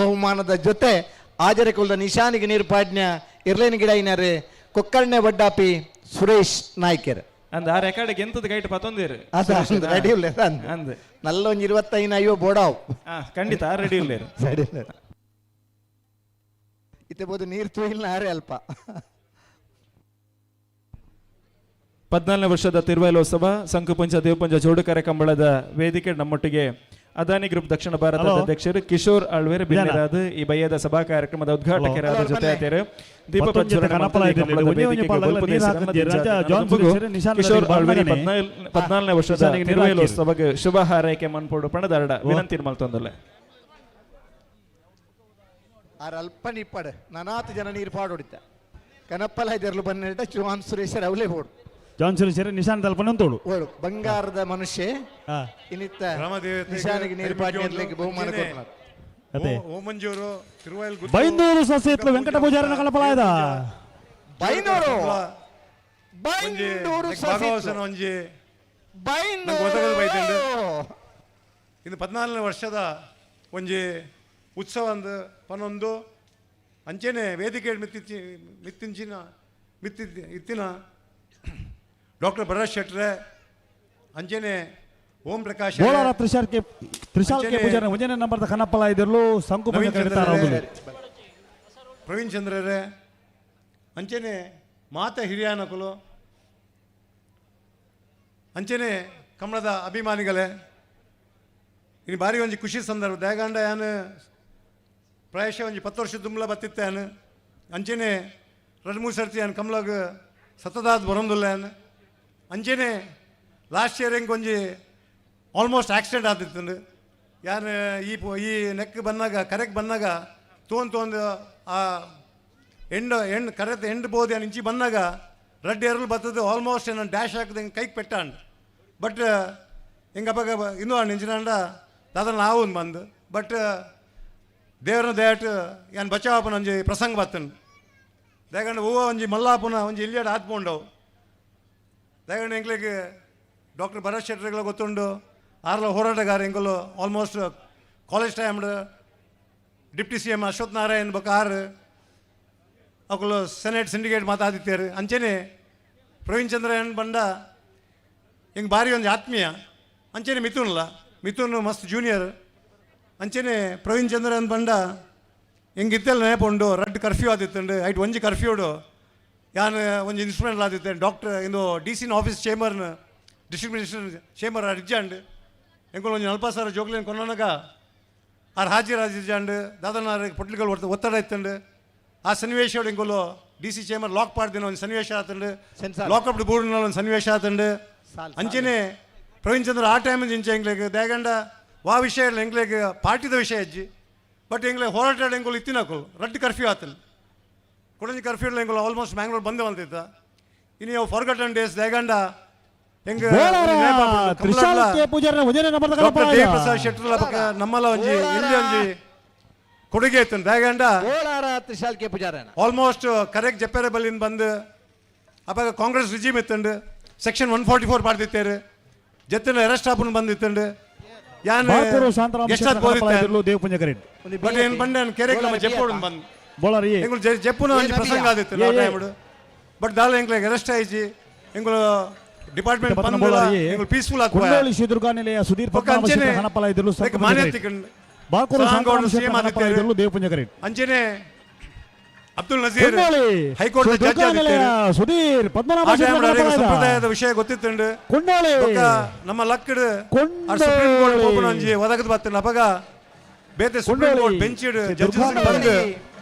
ಬಹುಮಾನದ ಜೊತೆ ಆಜರೆ ಕುಲದ ನಿಶಾನಿಗೆ ನೀರು ಪಾಡ್ನ ಇರ್ಲೇನ ಗಿಡ ಇನಾರು ಕೊಕ್ಕರ್ಣೆ ವಡ್ಡಾಪಿ ಸುರೇಶ್ ನಾಯ್ಕರ್. ಅಂದ್ ಆ ರೆಕಾರ್ಡ್ ಎಂತದ ಗೈಟ್ ಪತ್ತೊಂದಿರು. ರೆಡಿ ಇಲ್ಲ. ಅಂದ್. ನಲ್ಲ ಒಂಜಿ 25 ಅಯ್ಯೋ ಬೋಡಾವ್. ಹಾ, ಖಂಡಿತ ರೆಡಿ ಇಲ್ಲ. ಸರಿ, ಇತ್ತೆ ಬೋದು ನೀರು ತೂಯಿಲ್ನ ಆರೆ ಅಲ್ಪ. 14ನೇ ವರ್ಷದ ತಿರುವೈಲೋತ್ಸವ ಸಂಕುಪಂಚ ದೇವಪಂಚ ಜೋಡುಕರೆ ಕಂಬಳದ ವೇದಿಕೆ ನಮ್ಮೊಟ್ಟಿಗೆ ಅದಾನಿ ಗ್ರೂಪ್ ದಕ್ಷಿಣ ಭಾರತದ ಹಲೋ. ಅಧ್ಯಕ್ಷರು ಕಿಶೋರ್ ಆಳ್ವೇರ್ ಇದೇನಾ? ಬಿನ್ನಿರಾದ್ ಈ ಬಯ್ಯದ ಸಭಾ ಕಾರ್ಯಕ್ರಮದ ಉದ್ಘಾಟಕರಾದ ಹಲೋ. ಜೊತೆ ಆತೇರು. ದೀಪ ಮತ್ತೊಂದು ಪ್ರಜ್ವಲನೆ ಜೊತೆ ಕನಪಲ ಮತ್ತು ಈ ಇದ್ದಿಲ್ಲ. ಕಂಬಳದ ಒಂದೇ ಒಂದು ವೇದಿಕೆಗೆ ಪಾಲಲ್ಲ ಬೊಲ್ಪು ನೀರು ದೇಶದ ಹಾಕಿದ್ದೀರಿ. ದಿಂಜಾದ ರಾಜಾ ಜಾನ್ ನಡುಂಬುಗು ಸುರೇಶ್ ನಿಶಾನ್ ಕಿಶೋರ್ ನದಿಗೆ ಆಳ್ವೇರಿ ಬಂದನೆ. 14ನೇ ವರ್ಷದ ನಿಶಾನಿಗೆ ನೀರು ಹಾಕಿರು. ತಿರುವೈಲೋತ್ಸವಕ್ಕೆ ಶುಭ ಹಾರೈಕೆ ಮನ್ಪೋಡು ಪಣದಾರಡ ವಿನಂತಿ ಮಲ್ತೊಂದಲ್ಲ. ಆರ್ ಅಲ್ಪ ನಿಪ್ಪಡು ನನಾತ್ ಜನ ನೀರು ಪಾಡೊಡಿತ ಕನಪ್ಪಲ ಇದರ್ಲು ಬನ್ನಿಟ ಜಾನ್ ಸುರೇಶರ್ ಅವಲೇ ಬೋಡು. ಜಾನ್ ಸುರೇಶ್ ನಿಶಾನ್ ತಲ್ಪನೆ ಅಂತೋಡು. ಓಡು ಬಂಗಾರದ ಮನುಷ್ಯ. ಇನ್ನಿತ್ತ ಗ್ರಾಮದೇವತೆಗೆ ನಿಶಾನಿಗೆ ನೀರು ಪಾಡ್ನಿರ್ಲಿಕ್ಕೆ ಬಹುಮಾನ ಅಂಚೆನೆ ಕೊಡ್ತಾರೆ. ಅದೇ. ಓಮಂಜೂರು ತಿರುವೈಲ್ ಗುತ್ತು, ಬೈಂದೂರು ಸಸಿತ್ಲು ವೆಂಕಟ ಪೂಜಾರನ ಕಲಪಲಾಯದ. ಬೈಂದೂರು. ಒಂಜಿ ಬೈಂದೂರು. ಭಾಗವಸನ ಒಂಜಿ ನಂಗೆ ಗೊತ್ತಾಗದು ಬೈತುಂಡು. ಇದು 14ನೇ ವರ್ಷದ ಒಂಜಿ ಉತ್ಸವ ಅಂದ್ ಪನೊಂದು. ಅಂಚೆನೆ ವೇದಿಕೆ ಮಿತ್ತಿಚ್ಚಿ ಮಿತ್ತಿಂಚಿನ ಮಿತ್ತಿ ಇತ್ತಿನ ಡಾಕ್ಟರ್ ಭರತ್ ಶೆಟ್ರೆ, ಅಂಚೆನೆ ಓಂ ಪ್ರಕಾಶ್ ಬೋಳಾರ ತ್ರಿಶಾಲ್ ಕೆ ತ್ರಿಶಾಲ್ ಕೆ ಅಂಚೆನೆ ಪೂಜಾರನ ಒಂಜನೇ ನಂಬರ್ದ ಕನಪ್ಪಲಾಯದಿರ್ಲು ಸಂಕು ಪಂಜ ನವೀನ್ ಕಡಿತಾರ. ಚಂದ್ರರೇ, ಪ್ರವೀಣ್ ಚಂದ್ರರೇ, ಅಂಚೆನೆ ಮಾತ ಹಿರಿಯಾನಕುಲು, ಅಂಚೆನೆ ಕಮಲದ ಅಭಿಮಾನಿಗಳೇ, ಇನ್ನು ಬಾರಿ ಒಂಜಿ ಖುಷಿ ಸಂದರ್ಭ. ದಯಗಂಡ ಯಾನ್ ಪ್ರಾಯಶಃ ಒಂಜಿ 10 ವರ್ಷ ದುಂಬ್ಲ ಬತ್ತಿತ್ತೆ ಯಾನ್. ಅಂಚೆನೆ 2 3 ಸರ್ತಿ ಯಾನ್ ಕಮಲಗ್ ಸತದಾದ್ ಬರೊಂದುಲ್ಲ ಯಾನ್. ಅಂಚೆನೆ ಲಾಸ್ಟ್ ಇಯರ್ ಎಂಕ್ ಒಂಜಿ ಆಲ್ಮೋಸ್ಟ್ ಆಕ್ಸಿಡೆಂಟ್ ಆದಿತ್ತುಂಡು. ಯಾನ್ ಈ ಈ ನೆಕ್ ಬಂದಾಗ, ಕರೆಕ್ ಬಂದಾಗ ತೋನ್ ತೋಂದು ಆ ಎಂಡ್ ಎಂಡ್ ಕರೆತ್ ಎಂಡ್ ಬೋದು. ಯಾನ್ ಇಂಚಿ ಬಂದಾಗ ರಡ್ಡ್ ಎರಲು ಬತ್ತದು, ಆಲ್ಮೋಸ್ಟ್ ನಾನು ಡ್ಯಾಶ್ ಹಾಕಿದ ಹಿಂಗೆ ಕೈಗೆ ಪೆಟ್ಟಾಂಡ್. ಬಟ್ ಹಿಂಗೆ ಅಪ್ಪಗ ಇನ್ನೂ ಅಂಡ್ ಇಂಚಿನಾಂಡ ದಾದ ನಾವು ಒಂದು ಬಂದು, ಬಟ್ ದೇವರನ್ನ ದಯಾಟ್ ಯಾನ್ ಬಚಾವಪ್ಪನ ಒಂಜಿ ಪ್ರಸಂಗ ಬತ್ತಂಡು. ದಯಗಂಡ ಹೂವ ಒಂಜಿ ಮಲ್ಲಾಪುನ ಒಂಜಿ ಇಲ್ಲಿಯಾಡ ಆತ್ಪೊಂಡವು. ದಯಗಂಡ ಎಂಕ್ಲೆಗ್ ಡಾಕ್ಟರ್ ಭರತ್ ಶೆಟ್ಟರ್ಗಳ ಗೊತ್ತುಂಡು, ಆರ್ಲ ಹೋರಾಟಗಾರ. ಎಂಕುಲು almost college timed deputy CM Ashwath Narayan ಬೊಕ್ಕ ಆರ್ ಅಕುಲು ಸೆನೆಟ್ ಸಿಂಡಿಕೇಟ್ ಮಾತಾದಿತ್ತಾರೆ. ಅಂಚೆನೆ ಪ್ರವೀಣ್ ಚಂದ್ರ ಏನ್ ಬಂಡ ಹಿಂಗೆ ಭಾರಿ ಒಂಜಿ ಆತ್ಮೀಯ. ಅಂಚೆನೆ ಮಿಥುನ್ಲ, ಮಿಥುನ್ ಮಸ್ತ್ ಜೂನಿಯರ್. ಅಂಚೆನೆ ಪ್ರವೀಣ್ ಚಂದ್ರ ಅನ್ ಬಂಡ ಹಿಂಗೆ ಇತ್ತೆಲ್ಲ ನೇಪುಂಡು, ರಡ್ಡ್ ಕರ್ಫ್ಯೂ ಆದಿತ್ತುಂಡು. ಐಟ್ ಒಂಜಿ ಕರ್ಫ್ಯೂಡು ಯಾನ್ ಒಂಜಿ ಇನ್ಸ್ಟ್ರೂಮೆಂಟ್ ಆದಿತ್ತೆ. ಡಾಕ್ಟರ್ ಇಂದು ಡಿ ಸಿನ ಆಫೀಸ್ ಚೇಂಬರ್ನ, district minister chamber ಇಜ್ಜಾಂಡ್. ಎಂಕುಲು ಒಂಜಿ 40,000 ಜೋಕ್ಲೇನ್ ಕೊನ್ನನಗ ಆರ್ ಹಾಜಿರಾಜಿಜಾಂಡ್. ದಾದನಾರ್ ಪೊಟ್ಲಿಕಲ್ ಒತ್ತಡ ಇತ್ತುಂಡು. ಆ ಸನ್ನಿವೇಶ ಎಂಕುಲು D C chamber lock ಪಾಡ್ದಿನ ಒಂದು ಸನ್ನಿವೇಶ ಆತುಂಡು. ಸೆನ್ಸಾರ್. ಲಾಕಪ್ ಬೂಡಿನ ಒಂದು ಸನ್ನಿವೇಶ ಆತುಂಡು. ಸಾಲ್, ಅಂಚೆನೆ ಪ್ರವೀಣ್ ಚಂದ್ರ ಆ ಟೈಮ್ ಇಂಚ ಎಂಗ್ಲೆಗ್ ದೇಗಂಡ ವಾ ವಿಷಯ ಇಲ್ಲ, ಎಂಗ್ಲೆಗ್ ಪಾರ್ಟಿದ ವಿಷಯ ಅಜ್ಜಿ. ಬಟ್ ಎಂಗ್ಲೆ ಹೋರಾಟ ಎಂಕುಲು ಇತ್ತಿನಕುಲು ರಡ್ಡ್ ಕರ್ಫ್ಯೂ ಆತಲ್. ಕೊಡಂಜಿ ಕರ್ಫ್ಯೂ ಎಂಕುಲು ಆಲ್ಮೋಸ್ಟ್ ಮ್ಯಾಂಗ್ಳೂರ್ ಬಂದ್ ಬಂದಿತ್ತ. ಇನ್ನು ಅವು ಫಾರ್ಗಟನ್ ಡೇಸ್. ದೇಗಂಡ ಹೆಂಗ ಬೋಳಾರ ತ್ರಿಶಾಲ್ ಕೆ ಪೂಜಾರನ ಒಂಜನೇ ನಂಬರ್ದ ಡಾಕ್ಟರ್ ಕನಪ್ಪಲಾಯದ. ದೇವಿ ಶೆಟ್ಟರ್ಲ ಪಕ್ಕ ನಮ್ಮಲ್ಲ ಒಂಜಿ ಇಲ್ಲಿ ಒಂಜಿ ಕೊಡುಗೆ ಇತ್ತು. ದೇಗಂಡ Bolar Trishal K ಪೂಜಾರನ. Almost correct ಜಪ್ಪೆರೆ ಬಲ್ಲಿಂದ ಬಂದು, ಅವಾಗ ಕಾಂಗ್ರೆಸ್ ರಿಜಿಮ್ ಇತ್ತಂಡು. ಸೆಕ್ಷನ್ 144 ಪಾಡ್ದಿತ್ತೇರು. ಜೊತೆ ಅರೆಸ್ಟ್ ಆಪನ್ ಬಂದಿತ್ತಂಡು. ಯಾನ್ ಬಾರ್ಕೂರು ಶಾಂತರಾಮ್ ಎಷ್ಟಾದ್ ಶೆಟ್ಟರ್ ಬೋದಿತ್ತೆ ಕನಪ್ಪಲಾಯದಿರ್ಲು ದೇವ್ ಪಂಜ ಕರಿಟ್. ಬಟ್ ಏನ್ ಬಂಡೆ ಕೆರೆಗೆ ನಮ್ಮ ಜೆಪ್ಪೋಡು ಬಂದು ಬೋಳಾರ ಎ. ಎಂಗುಲು ಜೆಪ್ಪುನ ಒಂಜಿ ಏ ಪ್ರಸಂಗ ನಬಿಯಾ. ಆದಿತ್ತು ಏ, ಆ ಏ. ಟೈಮ್ಡು. ಬಟ್ ದಾಲ ಎಂಕ್ಲೆಗ್ ಅರೆಸ್ಟ್ ಆಯ್ಜಿ. ಎಂಗುಲು ಡಿಪಾರ್ಟ್ಮೆಂಟ್ ಪತ್ನ ಬಂದು ಬೋಳಾರ ಎ. ಎಂಗುಲು ಪೀಸ್ಫುಲ್ ಆತ್ಪ. ಕುಂಡೋಳಿ ಶ್ರೀ ದುರ್ಗಾ ನಿಲಯ ಸುಧೀರ್ ಬೊಕ್ಕ ಪದ್ಮನಾಭ ಅಂಚೆನೆ ಶೆಟ್ಟರ್ ಕನಪ್ಪಲಾಯದಿರ್ಲು ಸಂಕು ಪಂಜ ಮಾನ್ಯತೆ ಕರಿಟ್. ತಿಕ್ಕಂಡು. ಬಾರ್ಕೂರು ಸದಾನಂದ ಶಾಂತರಾಮ್ ಗೌಡ್ರು ಶೆಟ್ಟರ್ CM ಆದಿತ್ತೇರು. ಕನಪ್ಪಲಾಯದಿರ್ಲು ದೇವ್ ಪಂಜ ಕರಿಟ್. ಅಂಚೆನೆ Abdul Nazeer ಕುಂಡೋಳಿ high court Shri judge Durga ನಿಲಯ ಆದಿತ್ತೇರು. ಸುಧೀರ್ ಪದ್ಮನಾಭ ಆ ಶೆಟ್ಟರ್ ಟೈಮ್ ಕನಪ್ಪಲಾಯದ. ಸಂಪ್ರದಾಯದ ವಿಷಯ ಗೊತ್ತಿತ್ತುಂಡು. ಕುಂಡೋಳಿ. ಬೊಕ್ಕ ನಮ್ಮ ಲಕ್ಕಡ್ ಸುಪ್ರೀಂ ಕೋರ್ಟ್ ಪೋಪುನ ಒಂಜಿ ಒದಗದ್ ಬತ್ತಂಡು. ಅಪಗ ಬೇತೆ supreme Kundoli. Court bench Shri judges Durga ಬಂದು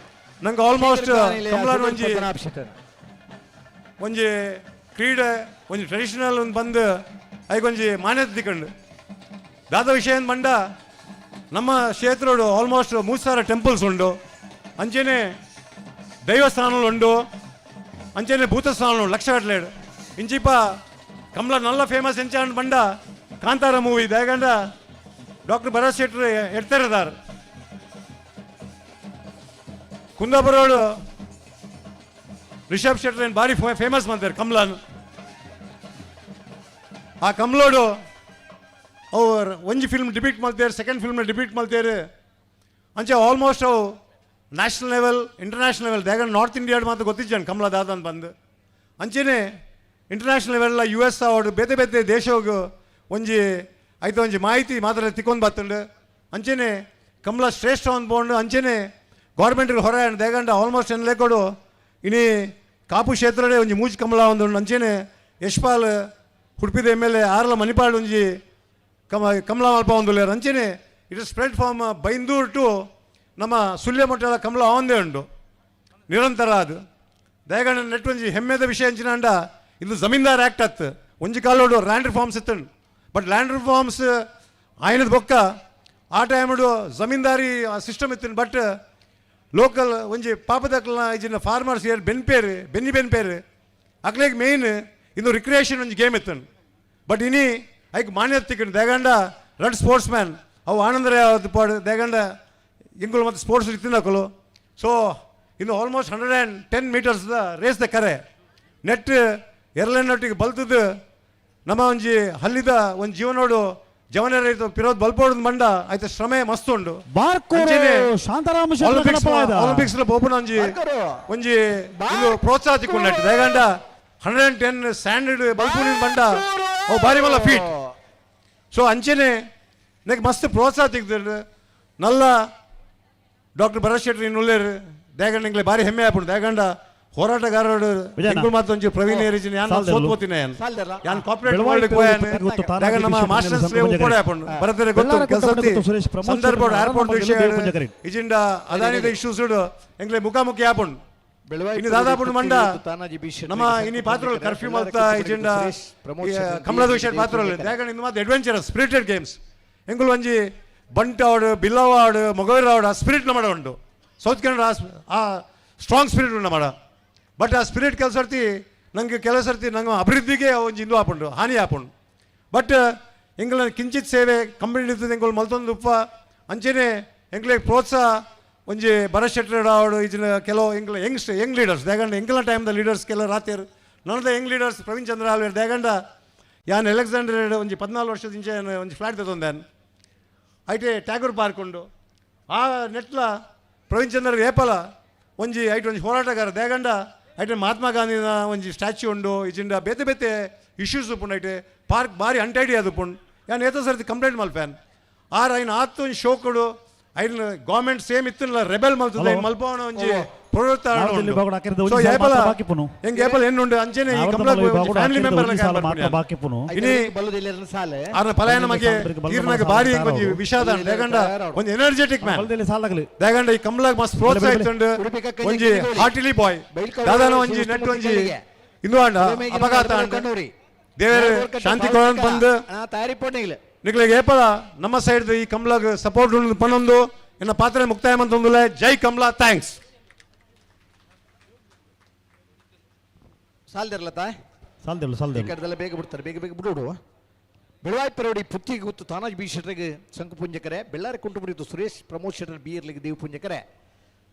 ನಂಗೆ ಆಲ್ಮೋಸ್ಟ್ ಕಮಲಾನ್ ಒಂಜಿ ಒಂಜಿ ಕ್ರೀಡೆ ಒಂಜಿ ಟ್ರೆಡಿಷನಲ್ ಒಂದು ಬಂದು ಐಕೊಂಜಿ ಮಾನ್ಯತೆ ತಿಕ್ಕಂಡು. ದಾದ ವಿಷಯ ಏನ್ ಬಂಡ, ನಮ್ಮ ಕ್ಷೇತ್ರಡು ಆಲ್ಮೋಸ್ಟ್ 3000 ಟೆಂಪಲ್ಸ್ ಉಂಡು. ಅಂಚೆನೆ ದೈವಸ್ಥಾನಗಳು ಉಂಡು, ಅಂಚೆನೆ ಭೂತಸ್ಥಾನಗಳು ಲಕ್ಷಗಟ್ಟಲೆ. ಇಂಚಿಪ ಕಮಲ ನಲ್ಲ ಫೇಮಸ್ ಎಂಚಾಂಡ್ ಬಂಡ ಕಾಂತಾರ ಮೂವಿ. ದಯಗಂಡ ಡಾಕ್ಟರ್ ಭರತ್ ಶೆಟ್ಟರ್ ಎಡ್ತರದಾರ್. ಕುಂದಾಪುರೋಡು ರಿಷಬ್ ಶೆಟ್ಟರ್ ಏನು ಭಾರಿ ಫೇಮಸ್ ಮಾಡ್ತಾರೆ ಕಮಲಾನ್. ಆ ಕಮಲೋಡು ಅವ್ರು ಒಂಜಿ ಫಿಲ್ಮ್ ಡಿಪೀಟ್ ಮಾಡ್ತಾರೆ, second film repeat ಮಾಡ್ತಾರೆ. ಅಂಚೆ ಆಲ್ಮೋಸ್ಟ್ ಅವು national level, international level. ದಾಗಂಡ north India ಮಾತ್ರ ಗೊತ್ತಿದ್ದಾನೆ ಕಮಲ ದಾದ ಅಂತ ಬಂದು. ಅಂಚೆನೆ international level, US ಅವರು ಬೇತೆ ಬೇತೆ ದೇಶಗ್ ಒಂಜಿ ಐತ ಒಂಜಿ ಮಾಹಿತಿ ಮಾತ್ರ ತಿಕ್ಕೊಂದು ಬತ್ತುಂಡು. ಅಂಚೆನೆ ಕಮಲ ಶ್ರೇಷ್ಠ ಒಂದು ಬೋಂಡು. ಅಂಚೆನೆ ಗೌರ್ಮೆಂಟ್ ಹೊರ ದೇಗಂಡ ಆಲ್ಮೋಸ್ಟ್ ಏನು ಲೇಕೊಡು ಇನಿ ಕಾಪು ಕ್ಷೇತ್ರಡೆ ಒಂಜಿ ಮೂಜಿ ಕಮಲ ಒಂದು. ಅಂಚೆನೆ ಯಶ್ಪಾಲ್ ಉಡುಪಿದ ಎಮ್ಎಲ್ಎ ಆರ್ಲ ಮಣಿಪಾಲ್ ಒಂಜಿ ಕಮಲ ಮಲ್ಪ ಒಂದು. ಅಂಚೆನೆ it spread from Byndoor to ನಮ್ಮ ಸುಳ್ಯ ಮಠದ ಕಮಲ ಆವಂದೇ ಉಂಡು ನಿರಂತರ. ಅದು ದಯಗಂಡ ನೆಟ್ ಒಂಜಿ ಹೆಮ್ಮೆದ ವಿಷಯ ಅಂಚಿನಾಂಡ, ಇದು ಜಮೀನ್ದಾರ್ ಆ್ಯಕ್ಟ್ ಅತ್ತು. ಒಂಜಿ ಕಾಲೋಡು ಲ್ಯಾಂಡ್ ರಿಫಾರ್ಮ್ಸ್ ಇತ್ತು. But land reforms ಆಯ್ನದ ಬೊಕ್ಕ ಆ ಟೈಮ್ಡು ಜಮೀನ್ದಾರಿ ಸಿಸ್ಟಮ್ ಇತ್ತು. ಬಟ್ ಲೋಕಲ್ ಒಂಜಿ ಪಾಪದಕ್ಲನ ಇಜಿನ ಫಾರ್ಮರ್ಸ್ ಏರ್ ಬೆನ್ಪೇರು ಬೆನ್ನಿ ಬೆನ್ಪೇರು ಅಕ್ಲೆಗ್ ಮೇನ್ ಇಂದು ರಿಕ್ರಿಯೇಷನ್ ಒಂಜಿ ಗೇಮ್ ಇತ್ತು. ಬಟ್ ಇನಿ ಐಕ್ ಮಾನ್ಯತೆ ತಿಕ್ಕಂಡು. ದೇಗಂಡ ರಡ್ ಸ್ಪೋರ್ಟ್ಸ್ ಮ್ಯಾನ್ ಅವು ಆನಂದರೇ ಪಾಡು. ದೇಗಂಡ ಎಂಕುಲು ಮತ್ತು ಸ್ಪೋರ್ಟ್ಸ್ ಇತ್ತಿನಕುಲು. ಸೊ ಇನ್ನು almost 110 metres the race the ಕರೆ ನೆಟ್ ಎರಲೆನ್ನೊಟ್ಟಿಗೆ ಬಲ್ತದ್ದು ನಮ್ಮ ಒಂಜಿ ಹಲ್ಲಿದ ಒಂಜಿ ಜೀವನೋಡು ಜವನರ ಪಿರೋದ್ ಬಲ್ಪೋಡು ಮಂಡ ಆಯ್ತು, ಶ್ರಮೆ ಮಸ್ತ್ ಉಂಡು. ಬಾರ್ಕೋರು ಅಂಚೆನೆ ಶಾಂತಾರಾಮ ಶೆಟ್ಟಿ ಒಲಿಂಪಿಕ್ಸ್ ಕಡಪಾಯದ. ಒಲಿಂಪಿಕ್ಸ್ ಪೋಪುನ ಒಂಜಿ ಬಾರ್ಕೋರು. ಒಂಜಿ ಇದು ಪ್ರೋತ್ಸಾಹ ತಿಕ್ಕೊಂಡಟ್ಟು. ದಾಯೆಗಂಡ 110 ಸ್ಟ್ಯಾಂಡರ್ಡ್ ಬಲ್ಪುನಿನ ಬಂಡ ಅವು ಬಾರಿ ಮಲ್ಲ ಫೀಟ್. ಸೊ ಅಂಚೆನೆ ನೆಕ್ ಮಸ್ತ್ ಪ್ರೋತ್ಸಾಹ ತಿಕ್ತದೆ. ನಲ್ಲ ಡಾಕ್ಟರ್ ಭರತ್ ಶೆಟ್ಟಿ ಇನ್ನುಲ್ಲೇರು. ದಾಯೆಗಂಡ ಎಂಕ್ಲೆ ಬಾರಿ ಹೆಮ್ಮೆ ಆಪುಂಡು. ದಾಯೆಗಂಡ ಹೋರಾಟಗಾರರು ವಿಜಯಣ್ಣ. ಎಂಕುಲು ಮಾತ್ರ ಒಂಜಿ ಪ್ರವೀಣ್ ಏರಿಜಿನ ಯಾನ್ ಸಾಲ್ದೆರ್ಲು. ಸೋತ್ಪೋತಿನ ಯಾನ್. ಸಾಲ್ದೆರ್ಲ. ಯಾನ್ ಕಾರ್ಪೊರೇಟ್ ಬೆಳವಾಯಿ ವರ್ಲ್ಡ್ ಪೋಯಾನ್. ಗೊತ್ತು, ತಾನಾಜಿ ದಾಯೆಗಂಡ ನಮ್ಮ ಶೆಟ್ಟಿ ಮಾಸ್ಟರ್ಸ್ ಸಂಪೂರ್ಣ ಸ್ಲೇವ್ ಜಗರಿ. ಉಪ್ಪಡೆ ಆಪುಂಡು. ಭರತರೆ ಗೊತ್ತು ಬೆಳ್ಳಾರ ಕೆಲಸ ಕೊಟ್ಟಪಡೆ ಗೊತ್ತು ಸುರೇಶ್ ಪ್ರಮೋದ್ ಸಂದರ್ಭ ಶೆಟ್ಟಿ ಏರ್ಪೋರ್ಟ್ ಆರಾಮ ವಿಷಯ ದೇವ ಪೂಜಾರಿ. ಇಜಿಂಡ ಅದಾನಿದ ಇಶ್ಯೂಸ್ ಎಂಕ್ಲೆ ಮುಖಾಮುಖಿ ಆಪುಂಡು. ಬೆಳವಾಯಿ ಇನ್ನು ದಾದಾಪುಂಡು ಮಂಡ ತಾನಾಜಿ ಬಿ ಶೆಟ್ಟಿ ನಮ್ಮ ಇನಿ ಪಾತ್ರ ಕರ್ಫ್ಯೂ ಮಲ್ತ ಇಜಿಂಡ ಸುರೇಶ್ ಪ್ರಮೋದ್ ಶೆಟ್ಟಿ ಕಮಲದ ವಿಷಯ ಪಾತ್ರ. ದಾಯೆಗಂಡ ಇಂದು ಮಾತ್ರ ಅಡ್ವೆಂಚರಸ್ ಸ್ಪಿರಿಟೆಡ್ ಗೇಮ್ಸ್. ಎಂಕುಲು ಒಂಜಿ ಬಂಟ ಆಡು, ಬಿಲ್ಲವ ಆಡು, ಮೊಗವೀರ ಆಡು, ಆ ಸ್ಪಿರಿಟ್ ನಮ್ಮ ಉಂಟು. ಸೌತ್ ಕನ್ನಡ ಆ ಸ್ಟ್ರಾಂಗ್ ಸ್ಪಿರಿಟ್ ಉಂಡು ನಮ್ಮ. ಬಟ್ ಆ ಸ್ಪಿರಿಟ್ ಕೆಲಸ ಸರ್ತಿ ನಂಗೆ ಕೆಲವು ಸರ್ತಿ ನಂಗೆ ಅಭಿವೃದ್ಧಿಗೆ ಒಂಜಿ ಇಂದು ಆಪುಂಡು, ಹಾನಿ ಆಪುಂಡು. ಬಟ್ ಎಂಕಲ್ನ ಕಿಂಚಿತ್ ಸೇವೆ ಕಂಪ್ಲೀಟ್ ಇರ್ತದೆ, ಎಂಕುಲು ಮಲ್ತೊಂದು ಉಪ್ಪ. ಅಂಚೆನೆ ಎಂಕ್ಲೆಗ್ ಪ್ರೋತ್ಸಾಹ ಒಂಜಿ ಭರತ್ ಶೆಟ್ಟರ್ ಆವಡು, ಇಜಿನ ಕೆಲವು ಎಂಕ್ಲ ಯಂಗ್ಸ್ ಯಂಗ್ ಲೀಡರ್ಸ್. ದಾಯೆಗಂಡ ಎಂಕಲ್ನ ಟೈಮ್ದ ಲೀಡರ್ಸ್ ಕೆಲ ರಾತ್ರಿ ನನದ ಯಂಗ್ ಲೀಡರ್ಸ್ ಪ್ರವೀಣ್ ಚಂದ್ರ ಆಳ್ವೆರ್. ದಾಯೆಗಂಡ ಯಾನ್ ಅಲೆಕ್ಸಾಂಡರ್ ಒಂಜಿ 14 ವರ್ಷದ ಇಂಚೆ ಯಾನ್ ಒಂಜಿ ಫ್ಲಾಟ್ ತಗೊಂಡೆ. ಐಟೆ ಟ್ಯಾಗೂರ್ ಪಾರ್ಕ್ ಉಂಡು. ಆ ನೆಟ್ಲ ಪ್ರವೀಣ್ ಚಂದ್ರ ಏಪಲ ಒಂಜಿ ಐಟ್ ಒಂಜಿ ಹೋರಾಟಗಾರ. ದಾಯೆಗಂಡ ಐಟೆ ಮಹಾತ್ಮ ಗಾಂಧಿನ ಒಂಜಿ ಸ್ಟ್ಯಾಚ್ಯೂ ಉಂಡು, ಇಜಿಂಡ ಬೇತೆ ಬೇತೆ ಇಶ್ಯೂಸ್ ಉಪ್ಪುಂಡು. ಐಟೆ ಪಾರ್ಕ್ ಬಾರಿ ಅನ್ಟೈಡಿ ಅದು ಉಪ್ಪುಂಡು. ಯಾನ್ ಏತೋ ಸರ್ತಿ ಕಂಪ್ಲೇಂಟ್ ಮಲ್ಪೇನ್. ಆರ್ ಐನ್ ಆತ್ ಒಂಜಿ ಶೋಕುಡು ಐನ್ ಗೌರ್ಮೆಂಟ್ ಸೇಮ್ ಇತ್ತಿಲ್ಲ ರೆಬೆಲ್ ಮಲ್ತದೆ. ಹಲೋ. ಮಲ್ಪವನ ಒಂಜಿ ಪ್ರವೃತ್ತ. ನಾವದಲ್ಲಿ ಬಾಗುಡ ಹಾಕಿರೋದು ಸೊ ಒಂಜಿ ಸಾಲ ಏಪಲ ಮಾತ್ರ ಬಾಕಿ ಪುನು. ಎಂಕ್ ಏಪಲ ಎನ್ನುಂಡು ಅಂಚೆನೆ ಈ ನಾವರ್ದ ಕಮಲ ಮಲವಿ ಬಾಗುಡ ಫ್ಯಾಮಿಲಿ ಹಾಕಿರೋದು ಮೆಂಬರ್ ಒಂಜಿ ಸಾಲ ಮಾತ್ರ ಬಾಕಿ ಪುನು. ಇನಿ ಬಲ್ಲದಿಲ್ಲ ಸಾಲೆ ಆರ್ನ ಪಲಾಯನ ಬಗ್ಗೆ ತೀರ್ನಾಗ ಬಾರಿ ಒಂಜಿ ವಿಷಾದ. ದಾಯೆಗಂಡ ಒಂಜಿ ಎನರ್ಜೆಟಿಕ್ ಮ್ಯಾನ್. ಬಲ್ದಲ್ಲಿ ಸಾಲಾಗಲಿ. ದಾಯೆಗಂಡ ಈ ಕಮಲಾಗ್ ಮಸ್ತ್ ಪ್ರೋತ್ಸಾಹ ಇತ್ತುಂಡು. ಉಡುಪಿ ಕಕ್ಕಂಜಿ ಒಂಜಿ ಕಿನ್ನಿಗೋಳಿ. ಹಾರ್ಟಿಲಿ ಬಾಯ್. ಬೈಲ್ಕೌಡ ದಾದಾನ ಒಂಜಿ ಸುರುಸ್ತು ನೆಟ್ ಒಂಜಿ ಮುತ್ತಿಗೆ. ಇಂದು ಆಂಡ ಅಪಘಾತ ಆಂಡ. ದೇವೇರ್ ಶಾಂತಿ ಕೊಡನ್ ಬಂದು ತಯಾರಿ ಪೋಣಿಲ್ಲ. ನಿಕ್ಲೆಗ್ ಏಪಲ ನಮ್ಮ ಸೈಡ್ ಈ ಕಮಲಾಗ್ ಸಪೋರ್ಟ್ ಉಂಡು ಪನೊಂದು ಎನ್ನ ಪಾತ್ರೆ ಮುಕ್ತಾಯ ಮಂತೊಂದುಲೆ. ಜೈ ಕಮಲಾ, thanks. ಸಾಲ್ದಿರಲ್ಲ ತಾಯ್. ಸಾಲ್ದೆರ್ಲು ಸಾಲ್ದೆರ್ಲು. ಕಡೆದೆಲ್ಲ ಬೇಗ ಬಿಡ್ತಾರೆ, ಬೇಗ ಬೇಗ ಬಿಡೋಡು. ಬೆಳವಾಯಿ ಪರೋಡಿ ಪುತ್ತಿಗೆ ಗೊತ್ತು ತಾನಾಜ್ ಬಿ ಶೆಟ್ಟರಿಗೆ ಶಂಕು ಪುಂಜಕರೆ. ಬೆಳ್ಳಾರಿ ಕುಂಟುಮುಡಿತು ಸುರೇಶ್ ಪ್ರಮೋದ್ ಶೆಟ್ಟರ್ ಬಿ ಇರ್ಲಿಗೆ ದೇವ್ ಪುಂಜಕರೆ.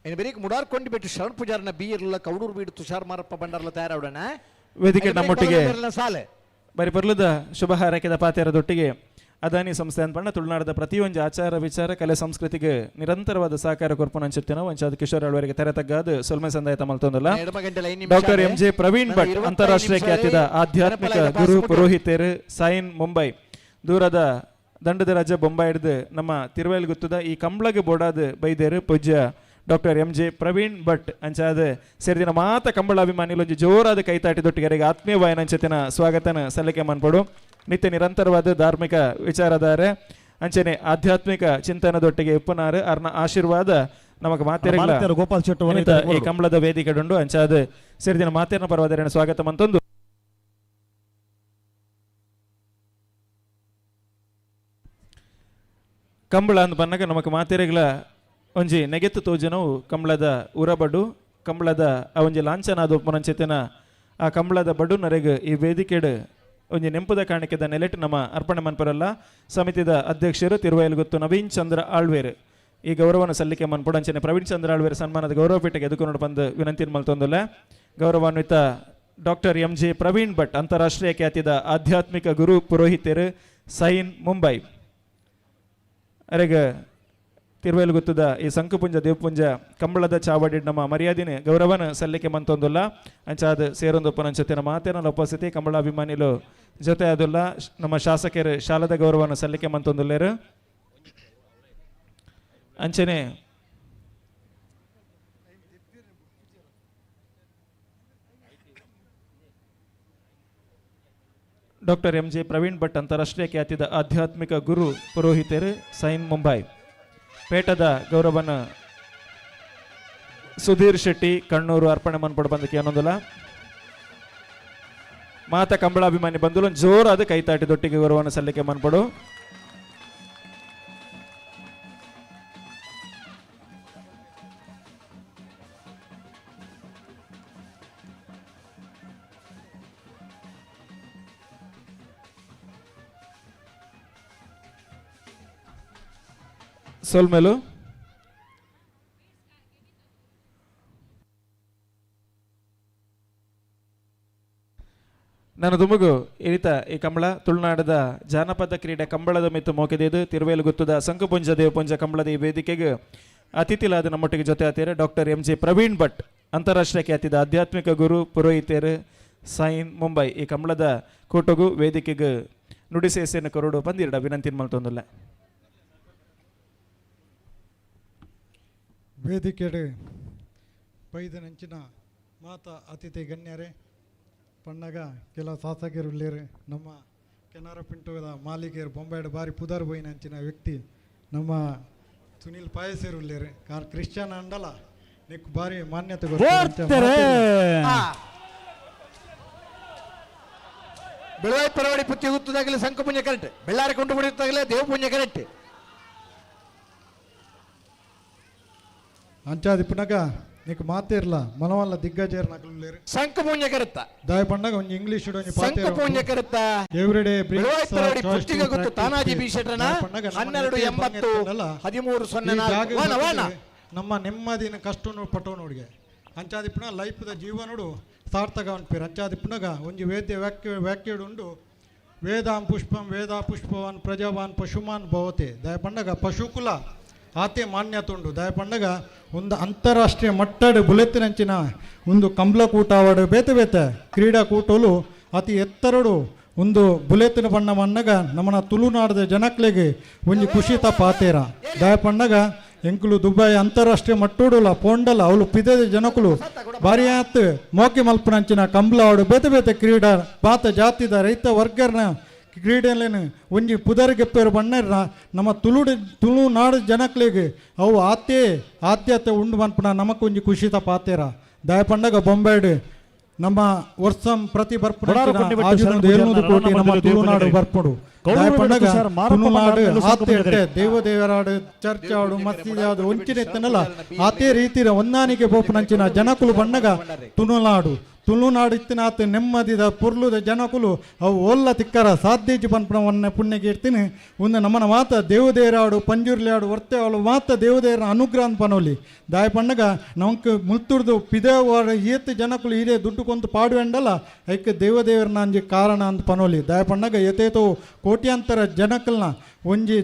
ಇನ್ನು ಬೇರೆ ಮುಡಾರ್ಕೊಂಡು ಬಿಟ್ಟು ಶರಣ್ ಪೂಜಾರನ ಬಿ ಇರ್ಲಿಲ್ಲ. ಕೌಡೂರು ಬೀಡು ತುಷಾರ್ ಮಾರಪ್ಪ ಭಂಡಾರ್ಲ ತಯಾರಾವಡಣ. ವೇದಿಕೆ ನಮ್ಮೊಟ್ಟಿಗೆ ಸಾಲೆ. ಬರಿ ಪರ್ಲದ ಶುಭ ಹಾರೈಕೆದ ಪಾತೆರದೊಟ್ಟಿಗೆ ಅದಾನಿ ಸಂಸ್ಥೆ ಅನ್ಪಂಡ ತುಳುನಾಡದ ಪ್ರತಿಯೊಂದು ಆಚಾರ ವಿಚಾರ ಕಲೆ ಸಂಸ್ಕೃತಿಗೆ ನಿರಂತರವಾದ ಸಹಕಾರ ಕೊರ್ಪುನ ಅಂಚಿತ್ತಿನ ಒಂಚಾದ ಕಿಶೋರ್ ಆಳ್ವರಿಗೆ ತೆರೆ ತಗ್ಗಾದ ಸೊಲ್ಮೆ ಸಂದಾಯ ಮಲ್ತೊಂದಲ್ಲ. Doctor M J Praveen Bhat, ಅಂತಾರಾಷ್ಟ್ರೀಯ ಖ್ಯಾತಿದ ಆಧ್ಯಾತ್ಮಿಕ ಗುರು ಪುರೋಹಿತರು, ಸೈನ್ ಮುಂಬೈ. ದೂರದ ದಂಡದ ರಾಜ್ಯ ಬೊಂಬೈ ಹಿಡ್ದು ನಮ್ಮ ತಿರುವೇಲ್ ಗುತ್ತದ ಈ ಕಂಬ್ಳಗೆ ಬೋಡಾದ ಬೈದೇರು ಪೂಜ್ಯ doctor M J Praveen Bhat. ಅಂಚಾದ ಸೇರಿದಿನ ಮಾತ ಕಂಬಳ ಅಭಿಮಾನಿಲು ಒಂಜಿ ಜೋರಾದ ಕೈತಾಟಿ ದೊಟ್ಟಿಗೆರೆಗೆ ಆತ್ಮೀಯ ವಾಯನಂಚತಿನ ಸ್ವಾಗತನ ಸಲ್ಲಿಕೆ ಮನ್ಪಡು. ನಿತ್ಯ ನಿರಂತರವಾದ ಧಾರ್ಮಿಕ ವಿಚಾರಧಾರೆ ಅಂಚನೆ ಆಧ್ಯಾತ್ಮಿಕ ಚಿಂತನದೊಟ್ಟಿಗೆ ಉಪ್ಪನಾರು. ಅರ್ನ ಆಶೀರ್ವಾದ ನಮಕ್ ಮಾತೆರೆಗ್ಲ ಭಾರತೀಯರು ಗೋಪಾಲ್ ಶೆಟ್ಟಿ ಇನ್ನಿತ ಈ ಕಂಬಳದ ವೇದಿಕೆಡುಂಡು. ಅಂಚಾದ ಸೇರಿದಿನ ಮಾತೇರ್ನ ಪರ್ವದರೇನ ಸ್ವಾಗತ ಮಂತೊಂದು ಕಂಬಳ ಅಂದ್ ಬನ್ನಗ ನಮಕ್ ಮಾತೆರೆಗ್ಲ ಒಂಜಿ ನೆಗೆತ್ತು ತೋಜನವು ಕಂಬಳದ ಉರಬಡು, ಕಂಬಳದ ಆ ಒಂಜಿ ಲಾಂಛನ ಅದು ಉಪ್ಪುನಂಚೆತ್ತಿನ ಆ ಕಂಬಳದ ಬಡು ನರೆಗ್ ಈ ವೇದಿಕೆಡ್ ಒಂಜಿ ನೆಂಪುದ ಕಾಣಿಕೆದ ನೆಲೆಟ್ ನಮ್ಮ ಅರ್ಪಣೆ ಮನ್ಪರಲ್ಲ. ಸಮಿತಿದ ಅಧ್ಯಕ್ಷರು ತಿರುವೈಲುಗುತ್ತು ನವೀನ್ ಚಂದ್ರ ಆಳ್ವೇರ್ ಈ ಗೌರವನ ಸಲ್ಲಿಕೆ ಮನ್ಪುಡಂಚನೆ ಪ್ರವೀಣ್ ಚಂದ್ರ ಆಳ್ವೇರ್ ಸನ್ಮಾನದ ಗೌರವ ಪೀಠಕ್ಕೆ ಎದುಕೊಂಡು ಬಂದು ವಿನಂತಿ ಮಲ್ತೊಂದುಲ್ಲ. ಗೌರವಾನ್ವಿತ doctor M J Praveen Bhat, ಅಂತಾರಾಷ್ಟ್ರೀಯ ಖ್ಯಾತಿದ ಆಧ್ಯಾತ್ಮಿಕ ಗುರು ಪುರೋಹಿತರು, ಸೈನ್ ಮುಂಬೈ. ಅರೆಗ ತಿರುವೇಲುಗುತ್ತದ ಈ ಸಂಕುಪುಂಜ ದೇವಪುಂಜ ಕಂಬಳದ ಚಾವಡಿ ನಮ್ಮ ಮರ್ಯಾದಿನ ಗೌರವನ ಸಲ್ಲಿಕೆ ಮಂತೊಂದುಲ್ಲ. ಅಂಚಾದ ಸೇರೊಂದು ಮಾತೇನ ಉಪಸ್ಥಿತಿ ಕಂಬಳ ಅಭಿಮಾನಿಲು ಜೊತೆ ಅದುಲ್ಲ. ನಮ್ಮ ಶಾಸಕರು ಶಾಲದ ಗೌರವನ ಸಲ್ಲಿಕೆ ಮಂತೊಂದುಲ್ಲೇರು. ಅಂಚನೆ doctor M J Praveen Bhat, ಅಂತಾರಾಷ್ಟ್ರೀಯ ಖ್ಯಾತಿದ ಆಧ್ಯಾತ್ಮಿಕ ಗುರು ಪುರೋಹಿತರು, ಸೈನ್ ಮುಂಬೈ. ಪೇಟದ ಗೌರವನ ಸುಧೀರ್ ಶೆಟ್ಟಿ ಕಣ್ಣೂರು ಅರ್ಪಣೆ ಮನ್ಪಡು ಬಂದಕ್ಕೆ ಏನೊಂದುಲ. ಮಾತ ಕಂಬಳಾಭಿಮಾನಿ ಬಂದುಲು ಜೋರಾದ ಕೈತಾಟಿ ದೊಟ್ಟಿಗೆ ಗೌರವನ ಸಲ್ಲಿಕೆ ಮನ್ಪಡು. ಸೊಲ್ಮೆಲು. ನಾನು ದುಮುಗು ಇರಿತ ಈ ಕಂಬಳ ತುಳುನಾಡದ ಜಾನಪದ ಕ್ರೀಡೆ ಕಂಬಳದ ಮಿತ್ತು ಮೋಕೆದೇದು ತಿರುವೇಲು ಗುತ್ತದ ಸಂಕುಪುಂಜ ದೇವಪುಂಜ ಕಂಬಳದ ಈ ವೇದಿಕೆಗೆ ಅತಿಥಿಲಾದ ನಮ್ಮೊಟ್ಟಿಗೆ ಜೊತೆ ಆತೀರ doctor M J Praveen Bhat, ಅಂತಾರಾಷ್ಟ್ರೀಯ ಖ್ಯಾತಿದ ಆಧ್ಯಾತ್ಮಿಕ ಗುರು ಪುರೋಹಿತರು, ಸೈನ್ ಮುಂಬೈ. ಈ ಕಂಬಳದ ಕೂಟಗು ವೇದಿಕೆಗೆ ನುಡಿಸೇಸೆಯನ್ನು ಕೊರಡು ಬಂದಿರಡ ವಿನಂತಿ ಮಲ್ತೊಂದಿಲ್ಲ. ವೇದಿಕೆಡೆ ಬೈದನಂಚಿನ ಮಾತ ಅತಿಥಿ ಗಣ್ಯರೇ, ಪಣ್ಣಗ ಕೆಲ ಶಾಸಕರು ಉಳ್ಳೇರು, ನಮ್ಮ ಕೆನಾರ ಪಿಂಟುದ ಮಾಲೀಕರು, ಬೊಂಬಾಯ್ಡ್ ಬಾರಿ ಪುದರ್ ಬೋಯಿನಂಚಿನ ವ್ಯಕ್ತಿ ನಮ್ಮ ಸುನಿಲ್ ಪಾಯಸೇರು ಉಳ್ಳೇರು. ಕಾರ್ ಕ್ರಿಶ್ಚಿಯನ್ ಅಂಡಲ ನಿಕ್ ಬಾರಿ ಮಾನ್ಯತೆ ಕೊರ್ಪೆರ್. ಅಂಚ ಬೋರ್ತೆರೆ. ಬೆಳವಾಯಿ ಪರವಾಡಿ ಪುತ್ತಿ ಗುತ್ತದಾಗಲಿ ಸಂಕಪುಂಜ ಕರೆಕ್ಟ್, ಬೆಳ್ಳಾರಿ ಕೊಂಡು ಬಿಡುತ್ತಾಗಲೇ ದೇವಪುಂಜ ಕರೆಕ್ಟ್. ಅಂಚಾದಿಪ್ಪುನಗ ನಿಕ್ ಮಾತೇರ್ಲ ಮನವಲ್ಲ ದಿಗ್ಗಜೇರ್ ನಕಲು. ಸಂಕಪುಂಜ ಕರೆತ್ತ. ದಾಯ ಪಂಡಗ ಒಂಜಿ ಇಂಗ್ಲೀಷ್ ಒಂಜಿ ಸಂಕಪುಂಜ ಕರೆತ್ತ. ಎವ್ರಿ ಡೇ ಬೆಳವಾಯಿ ಪರವಾಡಿ ಪುತ್ತಿಗೆ ಗೊತ್ತು ತಾನಾಜಿ ಬಿ ಶೆಟ್ಟರನ 12 80 13 04 ವಾನ ವಾನ. ನಮ್ಮ ನೆಮ್ಮದಿನ ಕಷ್ಟನು ಪಟೋ ನೋಡಿಗೆ ಅಂಚಾದಿಪ್ಪುನ ಲೈಫ್ದ ಜೀವನಡು ಸಾರ್ಥಕ ಅನ್ಪೇರು. ಅಂಚಾದಿಪ್ಪುನಗ ಒಂಜಿ ವೇದ್ಯ ವ್ಯಾಖ್ಯೆ ವ್ಯಾಖ್ಯೆಡು ಉಂಡು, ವೇದಾಂ ಪುಷ್ಪಂ ವೇದ ಪುಷ್ಪವಾನ್ ಪ್ರಜಾವಾನ್ ಪಶುಮಾನ್ ಭವತೆ. ದಯ ಪಂಡಗ ಪಶುಕುಲ ಆತೆ ಮಾನ್ಯತೆ ಉಂಡು. ದಯ ಪಂಡಗ ಒಂದು ಅಂತಾರಾಷ್ಟ್ರೀಯ ಮಟ್ಟಡ್ ಬುಲೆತ್ತಿನಂಚಿನ ಒಂದು ಕಂಬ್ಲಕೂಟ ಆವಡ್ ಬೇತೆ ಬೇತೆ ಕ್ರೀಡಾಕೂಟಲು ಅತಿ ಎತ್ತರಡು ಒಂದು ಬುಲೆತ್ತಿನ ಬಣ್ಣ ಮನ್ನಗ ನಮ್ಮನ ತುಳುನಾಡದ ಜನಕ್ಲೆಗೆ ಒಂಜಿ ಖುಷಿ ತಪ್ಪ ಆತೇರ. ದಯ ಪಂಡಗ ಎಂಕುಲು ದುಬೈ ಅಂತಾರಾಷ್ಟ್ರೀಯ ಮಟ್ಟೋಡುಲ ಪೋಂಡಲ ಅವಳು ಪಿದದ ಜನಕುಲು ಬಾರಿ ಆತ್ ಮೋಕೆ ಮಲ್ಪನಂಚಿನ ಕಂಬ್ಲ ಆಡು ಬೇತೆ ಬೇತೆ ಕ್ರೀಡಾ ಬಾತ ಜಾತಿದ ರೈತ ವರ್ಗರ್ನ ಕ್ರೀಡೆಲೇನು ಒಂಜಿ ಪುದರ್ ಗೆಪ್ಪೇರು ಬಣ್ಣರ್ನ ನಮ್ಮ ತುಳುಡು ತುಳುನಾಡು ಜನಕ್ಲೆಗ್ ಅವು ಆತೇ ಆದ್ಯತೆ ಉಂಡು ಮನ್ಪುನ ನಮಕ್ ಒಂಜಿ ಖುಷಿ ತಪ್ಪ ಆತೇರ. ದಯ ಪಂಡಗ ಬೊಂಬೈಡ್ ನಮ್ಮ ವರ್ಷಂ ಪ್ರತಿ ಬರ್ಪುನ ಕೊಡಾರು ಕೊಂಡಿಬೆಟ್ಟು ಶರಣು 700 ಕೋಟಿ ನಮ್ಮ ಪೂಜಾರ್ನ ತುಳುನಾಡು ದೇವಪೂಜೆ. ಬರ್ಪುಡು. ಕೌಡೂರು ದಯ ಪಂಡಗ ಬೆಟ್ಟು ಸರ್ ಮಾರಪ್ಪ ತುಳುನಾಡು ಮಂಡಲ ಆತೆ ಸಂಕಪೂಜೆ. ದೇವ ದೇವರಾಡು ಚರ್ಚ್ ಆಡು ಮಸೀದಿ ಆಡು ಒಂಚಿನ ಎತ್ತನಲ್ಲ ಆತೇ ರೀತಿಯ ಹೊಂದಾಣಿಕೆ ಪೋಪುನಂಚಿನ ಜನಕುಲು ಬಣ್ಣಗ ತುಳುನಾಡು ತುಳುನಾಡು ಇತ್ತಿನಾತ ನೆಮ್ಮದಿದ ಪುರ್ಲುದ ಜನಕುಲು ಅವು ಓಲ್ಲ ತಿಕ್ಕರ ಸಾಧ್ಯಜಿ ಪನ್ಪುನ ಒನ್ನ ಪುಣ್ಯಕ್ಕೆ ಇರ್ತೀನಿ. ಒಂದು ನಮ್ಮನ ಮಾತ ದೇವದೇರಾಡು ಪಂಜುರ್ಲಿ ಆಡು ವರ್ತೆ ಅವಳು ಮಾತ ದೇವದೇರ ಅನುಗ್ರಹ ಅಂತ ಪನೋಲಿ. ದಾಯ ಪಣ್ಣಗ ನಮಕ್ ಮುಲ್ತುರ್ದು ಪಿದೇವಾಡ ಏತ್ ಜನಕುಲು ಇದೇ ದುಡ್ಡು ಕೊಂತು ಪಾಡುವೆಂಡಲ್ಲ ಐಕ್ ದೇವದೇವರ ಅಂಜಿ ಕಾರಣ ಅಂತ ಪನೋಲಿ. ದಾಯ ಪಣ್ಣಗ ಏತೇತೋ ಕೋಟ್ಯಾಂತರ ಜನಕಲ್ನ ಒಂಜಿ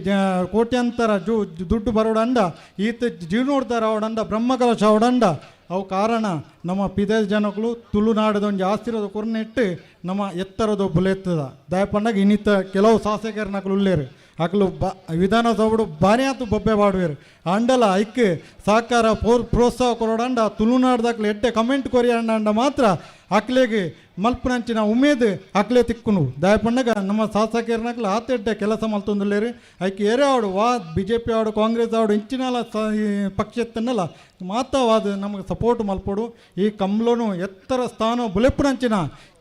ಕೋಟ್ಯಾಂತರ ಜು ದುಡ್ಡು ಬರೋಡಂಡ ಈತ ಜೀರ್ಣೋದ್ಧಾರ ಅವಡಂಡ ಬ್ರಹ್ಮಕಲಶ ಅವಡಂಡ ಅವು ಕಾರಣ ನಮ್ಮ ಪಿದ ಜನಕುಲು ತುಳುನಾಡದ ಒಂಜಿ ಆಸ್ತಿರದ ಕೊರ್ನೆಟ್ಟು ನಮ್ಮ ಎತ್ತರದ ಬುಲೆತ್ತದ. ದಯಪಂಡಾಗ ಇನ್ನಿತ ಕೆಲವು ಶಾಸಕರ ನಕಲು ಉಳ್ಳೇರು ಅಕಲು ಬ ವಿಧಾನಸೌಡು ಬಾರಿ ಆತು ಬೊಬ್ಬೆ ಬಾಡುವೇರು ಅಂಡಲ ಐಕ್ ಸಹಕಾರ ಪ್ರೋತ್ಸಾಹ ಕೊರೋಡಂಡ ತುಳುನಾಡ್ದಾಕ್ಲು ಎಡ್ಡೆ ಕಮೆಂಟ್ ಕೊರಿಯಂಡ ಮಾತ್ರ ಅಕ್ಲೆಗೆ ಮಲ್ಪುನಂಚಿನ ಉಮೇದ್ ಅಕ್ಲೆ ತಿಕ್ಕುನು. ದಯಪಂಡಗ ನಮ್ಮ ಶಾಸಕರನಕ್ಲು ಆತೆಡ್ಡೆ ಕೆಲಸ ಮಲ್ತೊಂದುಲ್ಲೇರು. ಐಕ್ ಏರೇ ಆಡು ವಾ ಬಿಜೆಪಿ ಆಡು ಕಾಂಗ್ರೆಸ್ ಆಡು ಇಂಚಿನಲ ಈ ಪಕ್ಷ ಎತ್ತನ್ನಲ್ಲ ಮಾತವಾದ ನಮಗೆ ಸಪೋರ್ಟ್ ಮಲ್ಪೊಡು. ಈ ಕಂಬ್ಲನು ಎತ್ತರ ಸ್ಥಾನ ಬುಲೆಪುನಂಚಿನ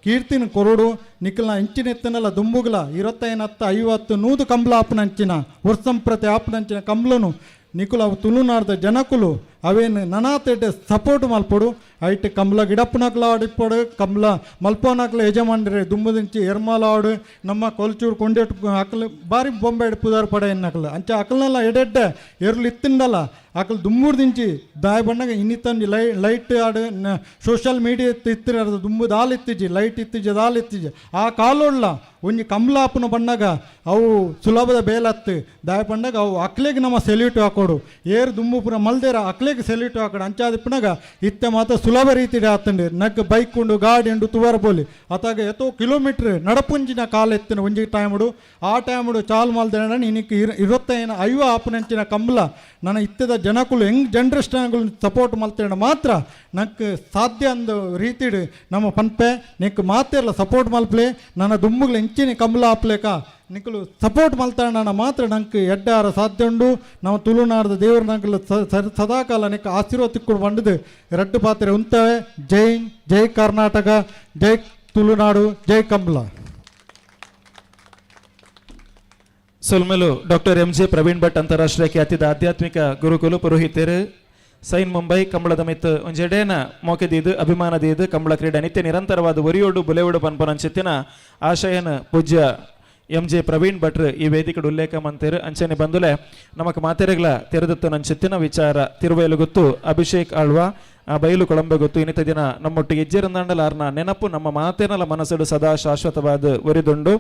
ಕೀರ್ತಿನ ಕೊರಡು ನಿಖಲ್ನ ಇಂಚಿನ ಎತ್ತನಲ್ಲ ದುಂಬುಗ್ಲ 25 50 100 ಕಂಬ್ಲ ಆಪನಂಚಿನ ವರ್ಷಂಪ್ರತಿ ಆಪನಂಚಿನ ಕಂಬ್ಲನು ನಿಕುಲ ಅವು ತುಳುನಾಡ್ದ ಜನಕುಲು ಅವೇನು ನನಾತೆಡ್ಡೆ ಸಪೋರ್ಟ್ ಮಲ್ಪೊಡು. ಐಟ್ ಕಂಬ್ಲ ಗಿಡಪ್ಪನಕ್ಲ ಆಡಿಪ್ಪೊಡು ಕಂಬ್ಲ ಮಲ್ಪೋನಕ್ಲ ಯಜಮಾನ್ರೆ ದುಂಬುದಿಂಚಿ ಎರ್ಮಾಲ ಆಡು ನಮ್ಮ ಕೊಲ್ಚೂರು ಕೊಂಡೇಟು ಅಕಲು ಬಾರಿ ಬೊಂಬೆಡ್ ಪುದಾರ್ ಪಡೆ ಎನ್ನಕಲು ಅಂಚ ಅಕಲ್ನೆಲ್ಲ ಎಡೆಡ್ಡೆ ಎರ್ಲು ಇತ್ತಿಂಡಲ್ಲ ಅಕಲ್ ದುಂಬುರ್ದಿಂಚಿ ದಾಯ ಬಣ್ಣಗ ಇನ್ನಿತ್ತಂಜಿ ಲೈಟ್ ಆಡು ಸೋಷಿಯಲ್ ಮೀಡಿಯಾ ಇತ್ತಿರ ದುಂಬು ದಾಲ್ ಇತ್ತಿಜಿ ಲೈಟ್ ಇತ್ತಿಜಿ ದಾಲ್ ಇತ್ತಿಜಿ ಆ ಕಾಲೋಡ್ಲ ಒಂಜಿ ಕಂಬ್ಲಾಪುನ ಬಣ್ಣಗ ಅವು ಸುಲಭದ ಬೇಲತ್ತು. ದಾಯ ಪಂಡಗ ಅವು ಅಕ್ಲೆಗ್ ನಮ್ಮ ಸೆಲ್ಯೂಟ್ ಹಾಕೋಡು ಏರ್ ದುಂಬು ಪೂರ ಮಲ್ದೇರ ಅಕ್ಲೆಗ್ ಸೆಲ್ಯೂಟ್ ಹಾಕೋಡು. ಅಂಚಾದಿಪ್ಪುನಗ ಇತ್ತೆ ಮಾತ ಸುಲಭ ರೀತಿಡ್ ಆತುಂಡು. ನಕ್ ಬೈಕ್ ಉಂಡು ಗಾಡಿ ಉಂಡು ತುವರ ಪೋಲಿ ಅತಾಗ ಎತ್ತೋ ಕಿಲೋಮೀಟ್ರ್ ನಡಪುಂಜಿನ ಕಾಲ ಎತ್ತಿನ ಒಂಜಿ ಟೈಮುಡು ಆ ಟೈಮುಡು ಚಾಲು ಮಲ್ದೇನ ಇನಿಕ್ 25 50 ಆಪುನಂಚಿನ ಕಂಬ್ಲ ನನ್ನ ಇತ್ತದ ಜನಕುಲು ಹೆಂಗ್ ಜನ್ರೇಷನ್ ಸಪೋರ್ಟ್ ಮಲ್ತೇಣ ಮಾತ್ರ ನಂಕ್ ಸಾಧ್ಯ ಅಂದ ರೀತಿಡ್ ನಮ್ಮ ಪನ್ಪೆ. ನಿಕ್ ಮಾತೆರ್ಲ ಸಪೋರ್ಟ್ ಮಲ್ಪ್ಲೆ ನನ್ನ ದುಂಬುಗ್ಲ ಇಂಚಿನ ಕಂಬ್ಲ ಆಪ್ಲೇಕ ನಿಕುಲು ಸಪೋರ್ಟ್ ಮಲ್ತಾಣ ಮಾತ್ರ ನಂಕ್ ಎಡ್ಡಾರ ಸಾಧ್ಯ ಉಂಡು. ನಾವು ತುಳುನಾಡದ ದೇವ್ರ ನಂಕುಲು ಸದಾಕಾಲ ನಿಕ್ ಆಶೀರ್ವಾದ ತಿಕ್ಕೊಂಡು ಬಂಡದು ರಡ್ಡು ಪಾತ್ರೆ ಉಂತವೆ. ಜೈ ಜೈ ಕರ್ನಾಟಕ, ಜೈ ತುಳುನಾಡು, ಜೈ ಕಂಬ್ಲ. ಸೊಲ್ಮೆಲು doctor M J Praveen Bhat, ಅಂತಾರಾಷ್ಟ್ರೀಯ ಖ್ಯಾತಿದ ಆಧ್ಯಾತ್ಮಿಕ ಗುರುಕುಲು ಪುರೋಹಿತರು, ಸೈನ್ ಮುಂಬೈ. ಕಂಬಳದ ಮಿತ್ತು ಒಂಜೆಡೇನ ಮೋಕೆದೀದು ಅಭಿಮಾನದೀದು ಕಂಬಳ ಕ್ರೀಡೆ ನಿತ್ಯ ನಿರಂತರವಾದ ಒರಿಯೋಡು ಬುಲೆಯೋಡು ಪನ್ಪನಂಚಿತ್ತಿನ ಆಶಯನ ಪೂಜ್ಯ ಎಂ ಜೆ ಪ್ರವೀಣ್ ಭಟ್ರು ಈ ವೇದಿಕೆ ಉಲ್ಲೇಖ ಮಂತೇರು. ಅಂಚನೆ ಬಂದುಲೆ ನಮಕ್ ಮಾತೆರೆಗ್ಲ ತೆರೆದತ್ತು ನಂಚಿತ್ತಿನ ವಿಚಾರ ತಿರುವೇಲು ಗೊತ್ತು ಅಭಿಷೇಕ್ ಆಳ್ವ ಆ ಬಯಲು ಕೊಳಂಬೆ ಗೊತ್ತು ಇನ್ನಿತ ದಿನ ನಮ್ಮೊಟ್ಟಿಗೆ ಇಜ್ಜೆರಂದಾಂಡಲ ಆರ್ನ ನೆನಪು ನಮ್ಮ ಮಾತೇನಲ ಮನಸ್ಸುಡು ಸದಾ ಶಾಶ್ವತವಾದ ಒರಿದುಂಡು.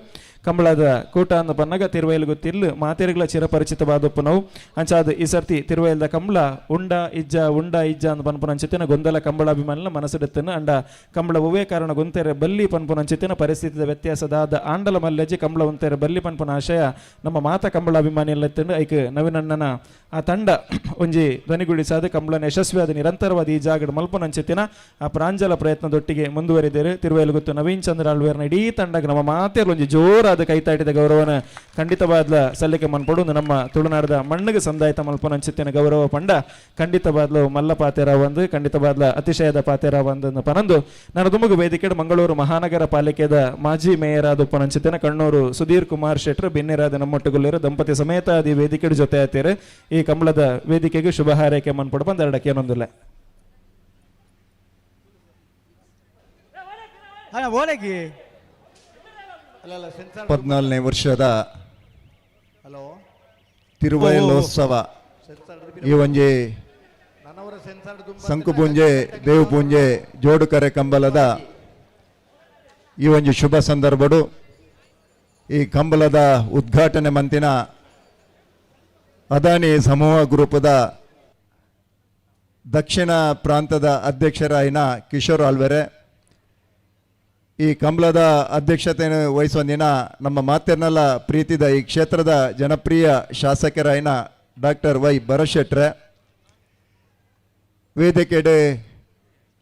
ಕಂಬಳದ ಕೂಟ ಅಂದ ಪನ್ನಗ ತಿರುವೈಲು ಗೊತ್ತಿಲ್ಲ ಮಾತೆರುಗಳ ಚಿರಪರಿಚಿತವಾದ ನಾವು. ಅಂಚಾದ ಈ ಸರ್ತಿ ತಿರುವೈಲ್ದ ಕಂಬಳ ಉಂಡ ಇಜ್ಜ ಉಂಡ ಇಜ್ಜ ಅಂದ ಪನ್ಪುನಂಚಿತ್ತಿನ ಗೊಂದಲ ಕಂಬಳ ಅಭಿಮಾನಿಲ ಮನಸ್ಸುಡೆತ್ತನು. ಅಂಡ ಕಂಬಳ ಒವ್ವೇ ಕಾರಣ ಗೊಂತೆರೆ ಬಲ್ಲಿ ಪನ್ಪುನಂಚಿತ್ತಿನ ಪರಿಸ್ಥಿತಿದ ವ್ಯತ್ಯಾಸದಾದ ಆಂಡಲ ಮಲ್ಲೆಜ್ಜಿ ಕಂಬಳ ಉಂತೆರೆ ಬಲ್ಲಿ ಪನ್ಪುನ ಆಶಯ ನಮ್ಮ ಮಾತ ಕಂಬಳ ಅಭಿಮಾನಿಯಲ್ಲ ಎತ್ತಂಡು. ಐಕ್ ನವೀನಣ್ಣನ ಆ ತಂಡ ಒಂಜಿ ಧ್ವನಿಗುಡಿಸಾದ ಕಂಬಳನ ಯಶಸ್ವಿಯಾದ ನಿರಂತರವಾದ ಈ ಜಾಗಡ್ ಮಲ್ಪುನಂಚಿತ್ತಿನ ಆ ಪ್ರಾಂಜಲ ಪ್ರಯತ್ನದೊಟ್ಟಿಗೆ ಮುಂದುವರಿದರು. ತಿರುವೈಲು ಗೊತ್ತು ನವೀನ್ ಚಂದ್ರ ಆಳ್ವೇರ್ನ ಇಡೀ ತಂಡಕ್ಕೆ ನಮ್ಮ ಮಾತೆರ್ಲ ಒಂಜಿ ಜೋರಾದ ಕೈತಾಟಿದ ಗೌರವನ ಖಂಡಿತವಾದ್ಲ ಸಲ್ಲಿಕೆ ಮನ್ಪೊಡು. ನಮ್ಮ ತುಳುನಾಡದ ಮಣ್ಣಿಗೆ ಸಂದಾಯಿತ ಮಲ್ಪುನಂಚಿತ್ತಿನ ಗೌರವ ಪಂಡ ಖಂಡಿತವಾದ್ಲು ಮಲ್ಲ ಪಾತೆರ ಒಂದು, ಖಂಡಿತವಾದ್ಲ ಅತಿಶಯದ ಪಾತೆರ ಒಂದು ಪನಂದು ನಾನು ದುಮುಗು ವೇದಿಕೆ ಮಂಗಳೂರು ಮಹಾನಗರ ಪಾಲಿಕೆದ ಮಾಜಿ ಮೇಯರ್ ಆದ ಉಪನಂಚಿತ್ತಿನ ಕಣ್ಣೂರು ಸುಧೀರ್ ಕುಮಾರ್ ಶೆಟ್ರು ಬಿನ್ನೆರಾದ ನಮ್ಮೊಟ್ಟುಗುಲ್ಲೇರು ದಂಪತಿ ಸಮೇತ ಆದಿ ವೇದಿಕೆ ಜೊತೆ ಆತೀರು. ಈ ಕಂಬಳದ ವೇದಿಕೆಗೆ ಶುಭ ಹಾರೈಕೆ ಮನ್ಪೊಡು ಬಂದೆರಡಕ್ಕೆ ಏನೊಂದಿಲ್ಲ. 14ನೇ ವರ್ಷದ ತಿರುವಯಲೋತ್ಸವ ಈ ಒಂಜಿ ಸಂಕುಪೂಂಜೆ ದೇವಪೂಂಜೆ ಜೋಡುಕರೆ ಕಂಬಲದ ಈ ಒಂಜಿ ಶುಭ ಸಂದರ್ಭಡು ಈ ಕಂಬಲದ ಉದ್ಘಾಟನೆ ಮಂತಿನ ಅದಾನಿ ಸಮೂಹ ಗ್ರೂಪದ ದಕ್ಷಿಣ ಪ್ರಾಂತದ ಅಧ್ಯಕ್ಷರಾಯಿನ ಕಿಶೋರ್ ಆಳ್ವೆರೆ, ಈ ಕಂಬಳದ ಅಧ್ಯಕ್ಷತೆಯನ್ನು ವಹಿಸುವ ದಿನ ನಮ್ಮ ಮಾತೆರ್ನಲ್ಲ ಪ್ರೀತಿದ ಈ ಕ್ಷೇತ್ರದ ಜನಪ್ರಿಯ ಶಾಸಕರಾಯಿನ ಡಾಕ್ಟರ್ ವೈ ಭರತ್ ಶೆಟ್ರೆ, ವೇದಿಕೆಡೆ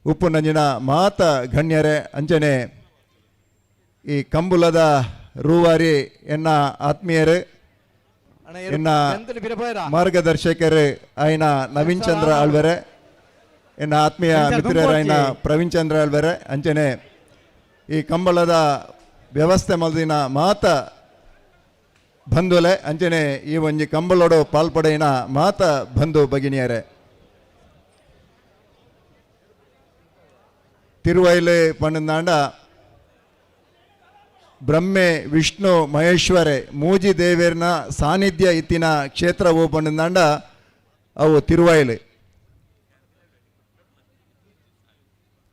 ಉಪ್ಪುನಂಜಿನ ಮಾತ ಗಣ್ಯರೇ, ಅಂಚನೆ ಈ ಕಂಬುಲದ ರೂವಾರಿ ಎನ್ನ ಆತ್ಮೀಯರು ಎನ್ನ ಮಾರ್ಗದರ್ಶಕರು ಆಯ್ನ ನವೀನ್ ಚಂದ್ರ ಆಳ್ವೆರೆ, ಎನ್ನ ಆತ್ಮೀಯ ಮಿತ್ರರಾಯ್ನ ಪ್ರವೀಣ್ ಚಂದ್ರ ಆಳ್ವೆರೆ, ಅಂಚನೆ ಈ ಕಂಬಳದ ವ್ಯವಸ್ಥೆ ಮಲ್ದಿನ ಮಾತ ಬಂಧುಲೆ, ಅಂಚನೆ ಈ ಒಂಜಿ ಕಂಬಳೋಡು ಪಾಲ್ಪಡೆಯಿನ ಮಾತ ಬಂಧು ಭಗಿನಿಯರೆ, ತಿರುವೈಲು ಪಂಡಂದಾಂಡ ಬ್ರಹ್ಮೆ ವಿಷ್ಣು ಮಹೇಶ್ವರೆ ಮೂಜಿ ದೇವೇರ್ನ ಸಾನ್ನಿಧ್ಯ ಇತ್ತಿನ ಕ್ಷೇತ್ರವು ಪಂಡಂದಾಂಡ ಅವು ತಿರುವೈಲು.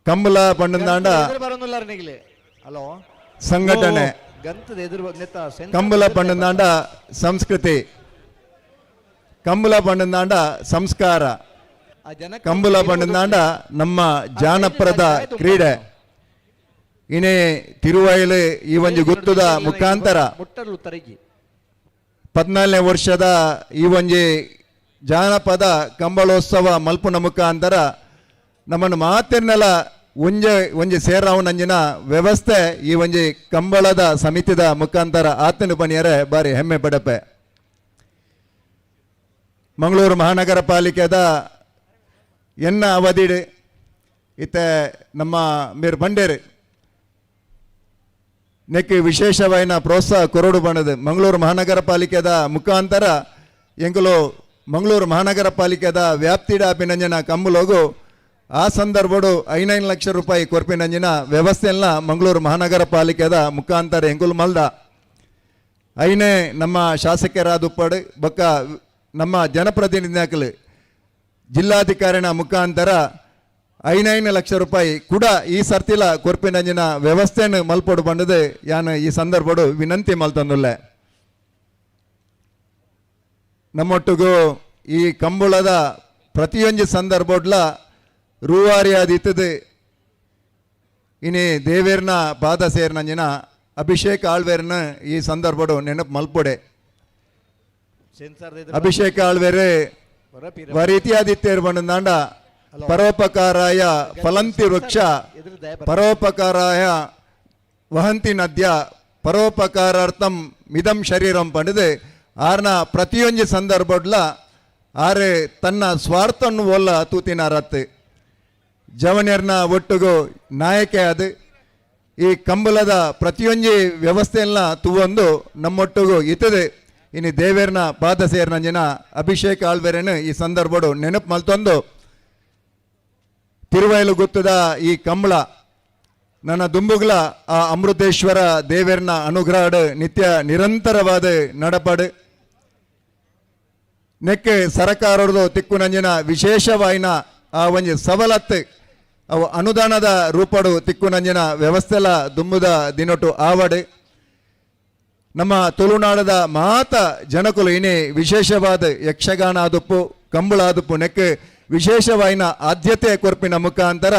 ಕಂಬಳ ಪಂಡಂದಾಂಡ ಸಂಘಟನೆ, ಕಂಬಳ ಪಂಡಂದಾಂಡ ಸಂಸ್ಕೃತಿ, ಕಂಬಳ ಪಂಡಂದಾಂಡ ಸಂಸ್ಕಾರ, ಕಂಬಳ ಪಂಡಂದಾಂಡ ನಮ್ಮ ಜಾನಪದ ಕ್ರೀಡೆ. ಇನೇ ತಿರುವೈಲು ಈ ಒಂಜಿ ಗುತ್ತದ ಮುಖಾಂತರ 14ನೇ ವರ್ಷದ ಈ ಒಂಜಿ ಜಾನಪದ ಕಂಬಳೋತ್ಸವ ಮಲ್ಪುನ ಮುಖಾಂತರ ನಮ್ಮನ್ನು ಮಾತೆರ್ನೆಲ ಒಂಜೆ ಒಂಜಿ ಸೇರಾವನಂಜಿನ ವ್ಯವಸ್ಥೆ ಈ ಒಂಜಿ ಕಂಬಳದ ಸಮಿತಿದ ಮುಖಾಂತರ ಆತನ ಬನಿಯರೆ ಬಾರಿ ಹೆಮ್ಮೆ ಪಡಪೆ. ಮಂಗಳೂರು ಮಹಾನಗರ ಪಾಲಿಕೆದ ಎನ್ನ ಅವಧಿಡ್ ಇತ್ತೆ ನಮ್ಮ ಮೇರ್ ಬಂಡೇರು ನೆಕ್ ವಿಶೇಷವಾಯಿನ ಪ್ರೋತ್ಸಾಹ ಕೊರಡು ಬಣ್ಣದ ಮಂಗಳೂರು ಮಹಾನಗರ ಪಾಲಿಕೆದ ಮುಖಾಂತರ ಎಂಕುಲು ಮಂಗಳೂರು ಮಹಾನಗರ ಪಾಲಿಕೆದ ವ್ಯಾಪ್ತಿಡ ಅಭಿನಂಜನ ಕಂಬುಲೋಗು ಆ ಸಂದರ್ಭಡು 5 ಲಕ್ಷ ರೂಪಾಯಿ ಕೊರ್ಪಿನಂಜಿನ ವ್ಯವಸ್ಥೆಯನ್ನ ಮಂಗಳೂರು ಮಹಾನಗರ ಪಾಲಿಕೆದ ಮುಖಾಂತರ ಎಂಕುಲು ಮಲ್ದ. ಐನೇ ನಮ್ಮ ಶಾಸಕರಾದ ಉಪ್ಪಡು ಬೊಕ್ಕ ನಮ್ಮ ಜನಪ್ರತಿನಿಧಿಗಳು ಜಿಲ್ಲಾಧಿಕಾರಿನ ಮುಖಾಂತರ 5 ಲಕ್ಷ ರೂಪಾಯಿ ಕೂಡ ಈ ಸರ್ತಿಲ ಕೊರ್ಪಿನಂಜಿನ ವ್ಯವಸ್ಥೆಯನ್ನು ಮಲ್ಪೊಡು ಬಂದது ಯಾನು ಈ ಸಂದರ್ಭಡು ವಿನಂತಿ ಮಲ್ತಂದುಲ್ಲೆ. ನಮ್ಮೊಟ್ಟಿಗೂ ಈ ಕಂಬಳದ ಪ್ರತಿಯೊಂಜಿ ಸಂದರ್ಭಡ್ಲ ರೂವಾರಿಯಾದಿತ್ತದು ಇನಿ ದೇವೇರ್ನ ಪಾದ ಸೇರ್ನಂಜಿನ ಅಭಿಷೇಕ್ ಆಳ್ವೇರ್ನ ಈ ಸಂದರ್ಭಡು ನೆನಪು ಮಲ್ಪೊಡೆ. ಅಭಿಷೇಕ್ ಆಳ್ವೇರು ವರೀತಿಯಾದಿತ್ತೇರು ಬಂದಂದಾಂಡ ಪರೋಪಕಾರಾಯ ಫಲಂತಿ ವೃಕ್ಷ ಪರೋಪಕಾರಾಯ ವಹಂತಿ ನದ್ಯ ಪರೋಪಕಾರಾರ್ಥಂ ಮಿದಂ ಶರೀರಂ ಪಂಡದು ಆರ್ನ ಪ್ರತಿಯೊಂಜಿ ಸಂದರ್ಭಡ್ಲ ಆರೆ ತನ್ನ ಸ್ವಾರ್ಥನ್ನು ಒಲ್ಲ ತೂತಿನ ರತ್ತು ಜವನಿಯರ್ನ ಒಟ್ಟುಗು ನಾಯಕೆ ಅದು ಈ ಕಂಬಳದ ಪ್ರತಿಯೊಂಜಿ ವ್ಯವಸ್ಥೆಯನ್ನ ತೂವೊಂದು ನಮ್ಮೊಟ್ಟುಗು ಇತ್ತದೆ. ಇನಿ ದೇವೇರ್ನ ಪಾದ ಸೇರ್ನಂಜಿನ ಅಭಿಷೇಕ್ ಆಳ್ವೇರನು ಈ ಸಂದರ್ಭಡು ನೆನಪು ಮಲ್ತೊಂದು ತಿರುವೈಲು ಗುತ್ತದ ಈ ಕಂಬಳ ನನ್ನ ದುಂಬುಗ್ಲ ಆ ಅಮೃತೇಶ್ವರ ದೇವೇರ್ನ ಅನುಗ್ರಹಡು ನಿತ್ಯ ನಿರಂತರವಾದ ನಡಪಡು ನೆಕ್ಕೆ ಸರಕಾರದು ತಿಕ್ಕುನಂಜಿನ ವಿಶೇಷವಾಯಿನ ಆ ಒಂಜಿ ಸವಲತ್ತು ಅವು ಅನುದಾನದ ರೂಪಡು ತಿಕ್ಕುನಂಜಿನ ವ್ಯವಸ್ಥೆಲ ದುಂಬುದ ದಿನೊಟು ಆವಡು. ನಮ್ಮ ತುಳುನಾಡದ ಮಾತ ಜನಕುಲು ಇನಿ ವಿಶೇಷವಾದ ಯಕ್ಷಗಾನ ಆದುಪ್ಪು, ಕಂಬಳ ಆದುಪ್ಪು ನೆಕ್ ವಿಶೇಷವಾಯಿನ ಆದ್ಯತೆ ಕೊರ್ಪಿನ ಮುಖಾಂತರ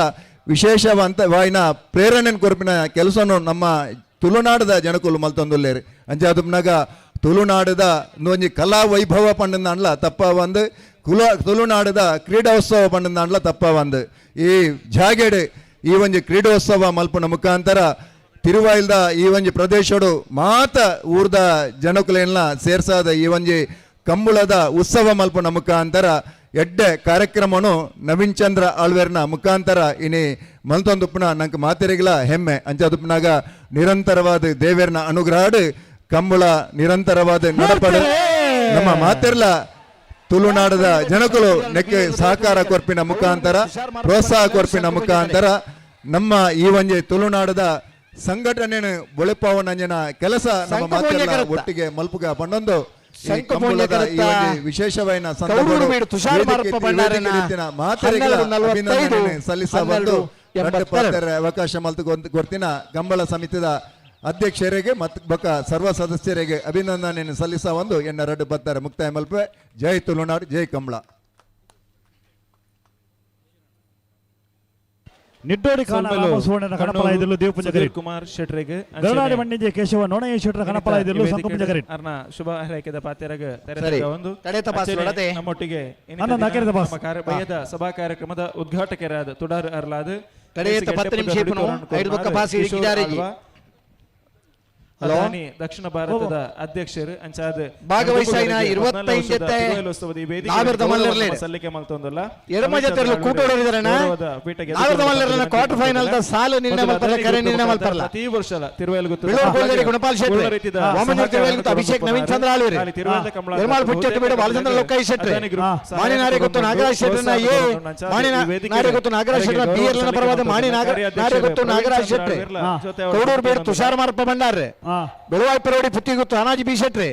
ವಿಶೇಷವಂತ ವಾಯಿನ ಪ್ರೇರಣೆ ಕೊರ್ಪಿನ ಕೆಲಸನು ನಮ್ಮ ತುಳುನಾಡದ ಜನಕುಲು ಮಲ್ತೊಂದುಲ್ಲೇರು. ಅಂಚಾದುಪ್ನಾಗ ತುಳುನಾಡದ ಒಂಜಿ ಕಲಾ ವೈಭವ ಪಂಡಂದಾಂಡ್ಲ ತಪ್ಪ ಒಂದು, ಕುಲ ತುಳುನಾಡದ ಕ್ರೀಡೋತ್ಸವ ಪಂಡಂದಾಂಡ್ಲ ತಪ್ಪ ಒಂದು. ಈ ಜಾಗೆಡ್ ಈ ಒಂಜಿ ಕ್ರೀಡೋತ್ಸವ ಮಲ್ಪುನ ಮುಖಾಂತರ ತಿರುವಾಯಿಲ್ದ ಈ ಒಂಜಿ ಪ್ರದೇಶಡು ಮಾತ ಊರ್ದ ಜನಕುಲೆನ್ಲ ಸೇರ್ಸಾದ ಈ ಒಂಜಿ ಕಂಬುಳದ ಉತ್ಸವ ಮಲ್ಪುನ ಮುಖಾಂತರ ಎಡ್ಡೆ ಕಾರ್ಯಕ್ರಮನು ನವೀನ್ ಚಂದ್ರ ಆಳ್ವೇರ್ನ ಮುಖಾಂತರ ಇನಿ ಮಲ್ತೊಂದುಪ್ಪುನ ನಂಗೆ ಮಾತೆರಿಗ್ಲ ಹೆಮ್ಮೆ. ಅಂಚಾದುಪ್ಪನಾಗ ನಿರಂತರವಾದ ದೇವೇರ್ನ ಅನುಗ್ರಹಡು ಕಂಬುಳ ನಿರಂತರವಾದ ನಡಪಡು. ನಮ್ಮ ಮಾತೆರ್ಲ ತುಳುನಾಡದ ಜನಕುಲು ನೆಕ್ಕೆ ಸಹಕಾರ ಕೊರ್ಪಿನ ಮುಖಾಂತರ, ಪ್ರೋತ್ಸಾಹ ಕೊರ್ಪಿನ ಮುಖಾಂತರ ನಮ್ಮ ಈ ಒಂಜಿ ತುಳುನಾಡದ ಸಂಘಟನೆಯನ್ನು ಬೊಳೆಪಾವನಂಜಿನ ಕೆಲಸ ನಮ್ಮ ಮಾತೆಲ್ಲ ಒಟ್ಟಿಗೆ ಮಲ್ಪುಗ ಪಂಡೊಂದು ಈ ಕಂಬಳದ ಈ ಒಂಜಿ ವಿಶೇಷವಾಯಿನ ಸಂದರ್ಭಡ್ ಮಾತೆರಿಗ್ಲ ಅಭಿನಂದನೆ ಸಲ್ಲಿಸಬಂದು ರಡ್ಡ್ ಪಾತೆರ ಅವಕಾಶ ಮಲ್ತು ಕೊಡ್ತಿನ ಕಂಬಳ ಸಮಿತಿದ ಅಧ್ಯಕ್ಷರಿಗೆ ಮತ್ತು ಬೊಕ್ಕ ಸರ್ವ ಸದಸ್ಯರಿಗೆ ಅಭಿನಂದನೆಯನ್ನು ಸಲ್ಲಿಸ ಒಂದು ಎನ್ನ ರಡ್ಡು ಬತ್ತಾರೆ ಮುಕ್ತಾಯ ಮಲ್ಪೆ. ಜೈ ತುಳುನಾಡು, ಜೈ ಕಂಬಳ. ನಿಡ್ಡೋಡಿ ಕಾಣ ರಾಮಸುವರ್ಣನ ಕಣಪಲ ಇದಿಲ್ಲು ದೇವಪುಂಜ ಕರಿಟ್. ಕುಮಾರ್ ಶೆಟ್ರಿಗೆ ಗರುಡಾಡಿ ಮಣ್ಣಿಂಜೆ ಕೇಶವ ನೋಣಯ್ಯ ಶೆಟ್ಟರ ಕಣಪಲ ಇದಿಲ್ಲು ಸಂಕುಪುಂಜ ಕರಿಟ್. ಅರ್ನ ಶುಭ ಹಾರೈಕೆದ ಪಾತೆರಗ ಸರಿ. ಒಂದು ಕಡೆತ ಪಾಸ್ ಅಂಚನೆ ನೋಡತೆ. ನಮ್ಮೊಟ್ಟಿಗೆ ಇನ್ನಿತರ ಅಣ್ಣ, ದಿನ ನಾಲ್ಕನೇ ಪಾಸ್. ನಮ್ಮ ಬಯ್ಯದ ಸಭಾ ಕಾರ್ಯಕ್ರಮದ ಉದ್ಘಾಟಕರಾದ ತುಡಾರ್ ಅರ್ಲಾದ್ ಕಡೆಯತ 10 ನಿಮಿಷ ಇಪ್ಪನು, ಐದು ಬೊಕ್ಕ ಪಾಸ್ ಕಿಶೋರ್ ಇಡಿದಾರೆಜಿ. ಆಳ್ವ, ಹಲೋ. ಅದಾನಿ ದಕ್ಷಿಣ ಭಾರತದ ಅಧ್ಯಕ್ಷರು ಅಂಚಾದ ಭಾಗವಹಿಸಾಯಿನ 25 ನಾವೆರ್ದ ಮಲ್ಲರ್ಲೆ. ಸಲ್ಲಿಕೆ ಮಲ್ತೊಂದುಲ್ಲ. ಎಡಮ ಜೊತೆರ್ಲು ಕೂಟೋಡರಿದಾರಣ್ಣ. ನಾವೆರ್ದ ಮಲ್ಲರ್ಲೆನ ಕ್ವಾರ್ಟರ್ ಫೈನಲ್ the ಸಾಲು ನಿರ್ಣಯ ಮಲ್ಪರ್ಲ, ಕರೆ ನಿರ್ಣಯ ಮಲ್ಪರ್ಲ. ಪ್ರತಿ ವರ್ಷ ತಿರುವೈಲ್ ಗೊತ್ತು ಬೆಳ್ಳೂರು ಕೋಲ್ದೇರಿ ಗುಣಪಾಲ್ ಶೆಟ್ಟಿ, ಪೂರ್ಣ ರೀತಿದ ವಾಮನೂರು ತಿರುವೈಲ್ ಗೊತ್ತು ಅಭಿಷೇಕ್ ನವೀನ್ ಚಂದ್ರ ಆಳ್ವೇರಿ, ಎರ್ಮಾಳ್ ಪುಚ್ಚೆಟ್ಟು ಬೀಡು ಬಾಲಚಂದ್ರ ಲೋಕಾಯಿ ಶೆಟ್ಟಿ, ಮಾಣಿನಾರಿ ಗೊತ್ತು ನಾಗರಾಜ್ ಶೆಟ್ಟರ್ನ ಎ, ಮಾಣಿನಾರಿ ಗೊತ್ತು ನಾಗರಾಜ್ ಶೆಟ್ಟರ್ನ ಬಿ ಎಲ್ ಪರವಾದ ಮಾಣಿ ನಾರಿ ಗೊತ್ತು ನಾಗರಾಜ್ ಶೆಟ್ಟಿ, ಕೌಡೂರು ಬೀಡು ತುಷಾರ್ ಮಾರಪ್ಪ ಭಂಡಾರ್ರೆ, ಬೆಳುವಾಯಿ ಪರೋಡಿ ಪುತ್ತಿ ಗೊತ್ತು ಅನಾಜಿ ಬಿ ಶೆಟ್ರಿ,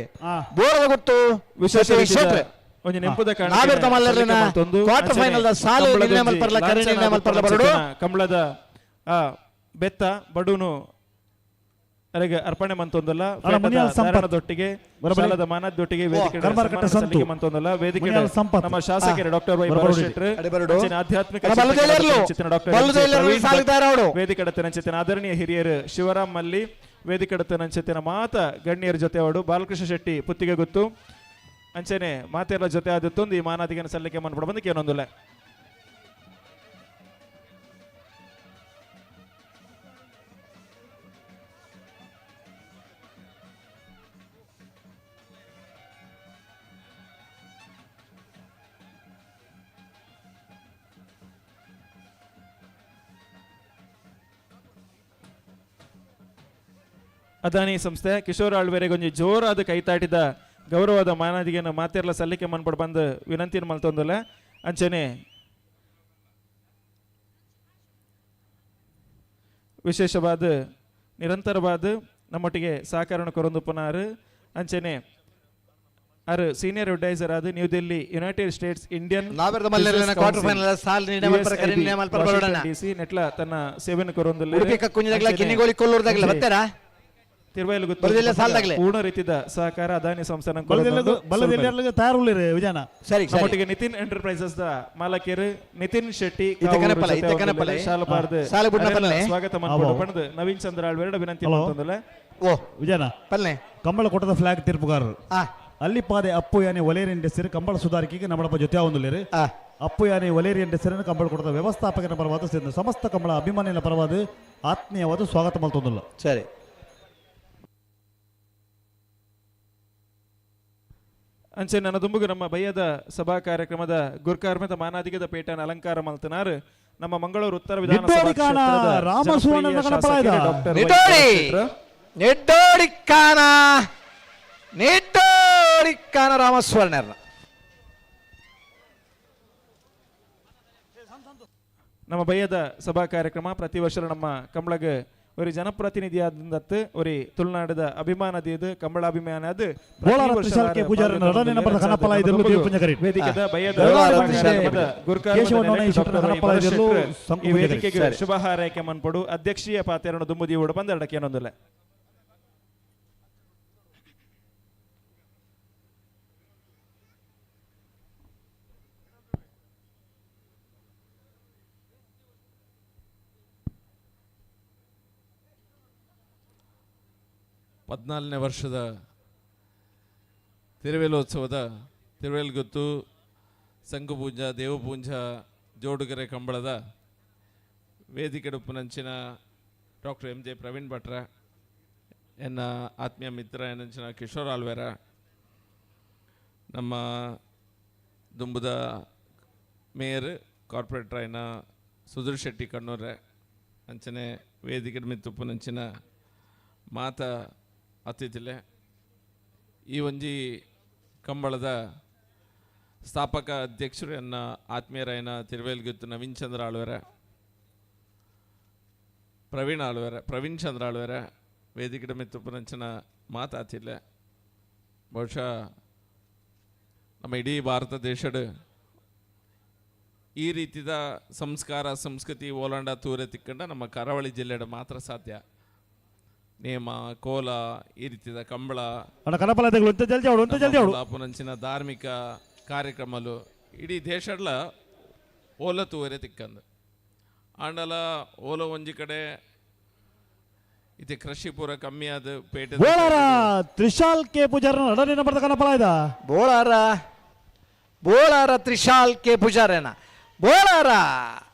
ಬೋರದ ಗೊತ್ತು ವಿಶೇಷ ಸತೀಶ್ ಶೆಟ್ರಿ. ಒಂಜಿ ನೆಂಪುದ ಕಾಣಿಕೆ ನಾವೆರ್ದ ಮಲ್ಲರ್ಲೆನ ಸಲ್ಲಿಕೆ ಮಲ್ತೊಂದು. ಕ್ವಾರ್ಟರ್ ಅಂಚನೆ ಫೈನಲ್ the ಸಾಲು ಕಂಬಳದ ನಿರ್ಣಯ ಒಂಜಿ ಮಲ್ಪರ್ಲ, ಕರೆ ಲಾಂಛನ ನಿರ್ಣಯ ಮಲ್ಪರ್ಲ ಬರಡು. ಕಂಬಳದ ಆ ಬೆತ್ತ ಬಡುನು ಅರೆಗೆ ಅರ್ಪಣೆ ಮಂತೊಂದಲ್ಲ. ಅಲ್ಲ, ಮುನಿಯಾಲ್ ಸಂಪತ್. ಧಾರಣದೊಟ್ಟಿಗೆ, ಬರೋಬ್ಬರಿ. ಶಾಲದ ಮಾನದೊಟ್ಟಿಗೆ ವೇದಿಕೆ ಕರ್ಮಾರ್ಕಟ್ಟ ಸನ್ಮಾನ ಸಂತು. ಸಲ್ಲಿಕೆ ಮಂತೊಂದಲ್ಲ. ವೇದಿಕೆ ಮುನಿಯಾಲ್ ಸಂಪತ್. ನಮ್ಮ ಶಾಸಕರು ಡಾಕ್ಟರ್ ವೈ ಬರೋಬ್ಬರಿ. ಭರತ್ ಶೆಟ್ಟರ್, ಅಡೆ ಬರಡು. ಅಂಚನೆ ಆಧ್ಯಾತ್ಮಿಕ ಅಲ್ಲ, ಬಲ್ಲುದೇಲರ್ಲು. ಚಿಂತಕರಾದ ಡಾಕ್ಟರ್ ಎಂ ಜೆ ಬಲ್ಲುದೇಲರ್ಲು ಪ್ರವೀಣ್ ಸಾಲಿದಾರ ಅವರು. ವೇದಿಕೆ ನಂಚಿತನ ಆದರಣೀಯ ಹಿರಿಯರು ಶಿವರಾಮ್ ಮಲ್ಲಿ, ವೇದಿಕೆ ನಂಚಿತನ ಮಾತ ಗಣ್ಯರ ಜೊತೆ ಅವರು ಬಾಲಕೃಷ್ಣ ಶೆಟ್ಟಿ ಪುತ್ತಿಗೆ ಗೊತ್ತು, ಅಂಚನೆ ಮಾತೆಲ್ಲ ಜೊತೆ ಆದತ್ತೊಂದು ಈ ಮಾನಾದಿಗನ ಸಲ್ಲಿಕೆ ಮನ್ಪಡ ಬಂದು ಏನೊಂದುಲ್ಲ. ಅದಾನಿ ಸಂಸ್ಥೆ ಕಿಶೋರ್ ಆಳ್ವೇರೆಗೊಂಜಿ ಜೋರಾದ ಕೈತಾಟಿದ ಗೌರವದ ಮಾನಾದಿಗೆಯನ್ನು ಮಾತೆರ್ಲ ಸಲ್ಲಿಕೆ ಮನ್ಪಡ್ ಬಂದು ವಿನಂತಿನ ಮಲ್ತೊಂದುಲ್ಲ. ಅಂಚನೆ ವಿಶೇಷವಾದ ನಿರಂತರವಾದ ನಮ್ಮೊಟ್ಟಿಗೆ ಸಹಕಾರಣ ಕೊರೊಂದು ಪುನಾರು. ಅಂಚನೆ ಅರು ಸೀನಿಯರ್ ಅಡ್ವೈಸರ್ ಆದ New Delhi United States Indian ನಾವೆರ್ದ ಮಲ್ಲರ್ಲೆನ quarter final ಸಾಲು ನಿರ್ಣಯ ಮಲ್ಪರ, ಕರೆ ನಿರ್ಣಯ ಮಲ್ಪರ ಬರೋಡಣ್ಣ. ಡಿಸಿ ನೆಟ್ಲ ತನ್ನ ಸೇವೆಯನ್ನು ಕೊರೊಂದುಲ್ಲ. ಉಡುಪಿ ಕಕ್ಕುಂಜದಾಗ್ಲ ಕಿನ್ನಿಗೋಳಿ ಕೊಲ್ಲೂರ್ದಾಗ್ಲ ಬರ್ತಾರಾ? ತಿರುವೈಲ್ ಗುತ್ತು ಬರುದಿಲ್ಲ ಸಾಲದಾಗ್ಲೆ. ಪೂರ್ಣ ರೀತಿಯ ಸಹಕಾರ ಅದಾನಿ ಸಂಸ್ಥೆ ಬಲ್ಲದೆಲ್ಲ ತಯಾರುಳ್ಳಿರಿ ವಿಜಯನ. ಸರಿ ಸರಿ. ನಮ್ಮೊಟ್ಟಿಗೆ ನಿತಿನ್ ಎಂಟರ್ಪ್ರೈಸಸ್ the ಮಾಲಕರು ನಿತಿನ್ ಶೆಟ್ಟಿ ಇತ್ತ ಕನಪಲೆ, ಇತ್ತ ಕನಪಲೆ. ಶಾಲಬಾರ್ದು ಸಾಲಗುಡ್ಡ ಪಲ್ಲೆ. ಸ್ವಾಗತ ಮನ್ಪೊಡು ಪಂಡ್ದು ನವೀನ್ ಚಂದ್ರ ಆಳ್ವೇರಡ ವಿನಂತಿ ಹಲೋ. ಮಲ್ತೊಂದುಲ್ಲ. ಓ ವಿಜಯನ ಪಲ್ಲೆ. ಕಂಬಳ ಕೊಟ್ಟದ ಫ್ಲಾಗ್ ತೀರ್ಪುಗಾರರು ಆ ಅಲ್ಲಿಪಾದೆ ಅಪ್ಪು ಯಾನೆ ಒಲೇರಿಯನ್ ಹೆಸರು ಕಂಬಳ ಸುಧಾರಿಕೆಗೆ ನಮ್ಮಡಪ್ಪ ಜೊತೆ ಒಂದುಲೇರು. ಆ ಅಪ್ಪು ಯಾನೆ ಒಲೇರಿಯನ್ ಹೆಸರನ್ನು ಕಂಬಳ ಕೊಟ್ಟದ ವ್ಯವಸ್ಥಾಪಕನ ಪರವಾದ ಸೇರಿದ ಸಮಸ್ತ ಕಂಬಳ ಅಭಿಮಾನಿಗಳ ಪರವಾದ ಆತ್ಮೀಯವಾದ ಸ್ವಾಗತ ಮಲ್ತೊಂದುಲ್ಲ. ಸರಿ. ಅಂಚೆ ನನ್ನ ದುಂಬುಗು ನಮ್ಮ ಬಯ್ಯದ ಸಭಾ ಕಾರ್ಯಕ್ರಮದ ಗುರ್ಕಾರ್ಮದ ಮಾನಾದಿಗದ ಪೇಟನ ಅಲಂಕಾರ ಮಲ್ತನಾರು ನಮ್ಮ ಮಂಗಳೂರು ಉತ್ತರ ವಿಧಾನಸಭಾ ನಿಟ್ಟೋಡಿ ಕಾಣ ಕ್ಷೇತ್ರದ ರಾಮ ಸುವರ್ಣನ ಜನಪ್ರಿಯ ಗಣಪರಾಯ. ಶಾಸಕರು ಡಾಕ್ಟರ್ ವೈ. ನಿಟ್ಟೋಡಿ ಶೆಟ್ಟರ್. ನಿಟ್ಟೋಡಿ ಕಾನ ನಿಟ್ಟೋಡಿ ಕಾನ ರಾಮಸ್ವರ್ಣರ್ನ. ನಮ್ಮ ಬಯ್ಯದ ಸಭಾ ಕಾರ್ಯಕ್ರಮ ಪ್ರತಿ ವರ್ಷ ನಮ್ಮ ಕಂಬಳಗ ಒರಿ ಜನಪ್ರತಿನಿಧಿಯಾದಂದತ್ತು ಒರಿ ತುಳುನಾಡದ ಅಭಿಮಾನ ದೀದ್ ಕಂಬಳಾಭಿಮಾನ ಅದು ಬೋಳಾರ ತ್ರಿಶಾಲ್ ಕೆ ಪೂಜಾರಿ ಎರಡನೇ ನಂಬರ್ದ ಕನಪಲ ಇದೆಲ್ಲೂ ದೇವಪುಂಜ ಕರೀಟ್. ವೇದಿಕೆದ ಬಯ್ಯದ ಬೋಳಾರ ಕಾರ್ಯಕ್ರಮದ ಗುರುಕಾರ್ಮದ ಕೇಶವ ನೊಣ ಈ ಡಾಕ್ಟರ್ ಶೆಟ್ಟರ ಕನಪಲ ವೈ. ಇದೆಲ್ಲೂ ಶೆಟ್ರು ಈ ಸಂಕುಪುಂಜ ಕರೀಟ್. ವೇದಿಕೆಗೆ ಶುಭ ಹಾರೈಕೆ ಮನ್ಪಡು ಅಧ್ಯಕ್ಷೀಯ ಪಾತೆರನ್ನು ದುಂಬುದಿಯೋಡು ಬಂದಡಕ್ಕೆ ಏನೊಂದಿಲ್ಲ. 14ನೇ ವರ್ಷದ ತಿರುವೇಲೋತ್ಸವದ ತಿರುವೇಲ್ಗುತ್ತು ಸಂಘಪೂಂಜ ದೇವಪೂಂಜ ಜೋಡುಗೆರೆ ಕಂಬಳದ ವೇದಿಕೆಡುಪ್ಪುನಂಚಿನ ಡಾಕ್ಟರ್ ಎಂ.ಜೆ. ಪ್ರವೀಣ್ ಭಟ್ರ, ಎನ್ನ ಆತ್ಮೀಯ ಮಿತ್ರ ಎನ್ನಂಚಿನ ಕಿಶೋರ್ ಆಲ್ವೇರ, ನಮ್ಮ ದುಂಬುದ ಮೇಯರ್ ಕಾರ್ಪೊರೇಟರ್ ಆಯ್ನ ಸುಧೀರ್ ಶೆಟ್ಟಿ ಕಣ್ಣೂರೆ, ಅಂಚನೆ ವೇದಿಕೆ ಮಿತ್ತುಪ್ಪುನಂಚಿನ ಮಾತ ಅತಿಥಿಲೆ, ಈ ಒಂಜಿ ಕಂಬಳದ ಸ್ಥಾಪಕ ಅಧ್ಯಕ್ಷರು ಎನ್ನ ಆತ್ಮೀಯರಾಯನ ತಿರುವೇಲ್ಗುತ್ತು ನವೀನ್ ಚಂದ್ರ ಆಳ್ವೆರ, ಪ್ರವೀಣ್ ಆಳ್ವೆರ, ಪ್ರವೀಣ್ ಚಂದ್ರ ಆಳ್ವೆರ, ವೇದಿಕೆ ಮಿತ್ತುಪ್ಪುನಂಚಿನ ಮಾತಾತಿಲ್ಲ. ಬಹುಶಃ ನಮ್ಮ ಇಡೀ ಭಾರತ ದೇಶದ ಈ ರೀತಿದ ಸಂಸ್ಕಾರ ಸಂಸ್ಕೃತಿ ಓಲಾಂಡ ತೂರೆ ತಿಕ್ಕಂಡ ನಮ್ಮ ಕರಾವಳಿ ಜಿಲ್ಲೆಡ ಮಾತ್ರ ಸಾಧ್ಯ. ನೇಮ ಕೋಲ ಈ ರೀತಿದ ಕಂಬಳ ಅಣ್ಣ ಕನಪಲ ಇದೆಗಳು ಒಂತೆ ಜಲ್ದಿ ಅವಳು, ಒಂತೆ ಜಲ್ದಿ ಅವಳು. ಪುನಂಚಿನ ಧಾರ್ಮಿಕ ಕಾರ್ಯಕ್ರಮಲು ಇಡೀ ದೇಶಡ್ಲ ಓಲ ತೂವರೆ ತಿಕ್ಕಂದು ಆಂಡಲ ಓಲ ಒಂಜಿ ಕಡೆ ಇತ್ತೆ ಕೃಷಿ ಪೂರ ಕಮ್ಮಿ ಆದ ಪೇಟೆ ಬೋಳಾರ ತ್ರಿಶಾಲ್ ಕೆ ಪೂಜಾರನ ಎರಡನೇ ನಂಬರ್ದ ಕನಪಲ ಇದ. ಬೋಳಾರ ಬೋಳಾರ ತ್ರಿಶಾಲ್ ಕೆ ಪೂಜಾರನ, ಬೋಳಾರ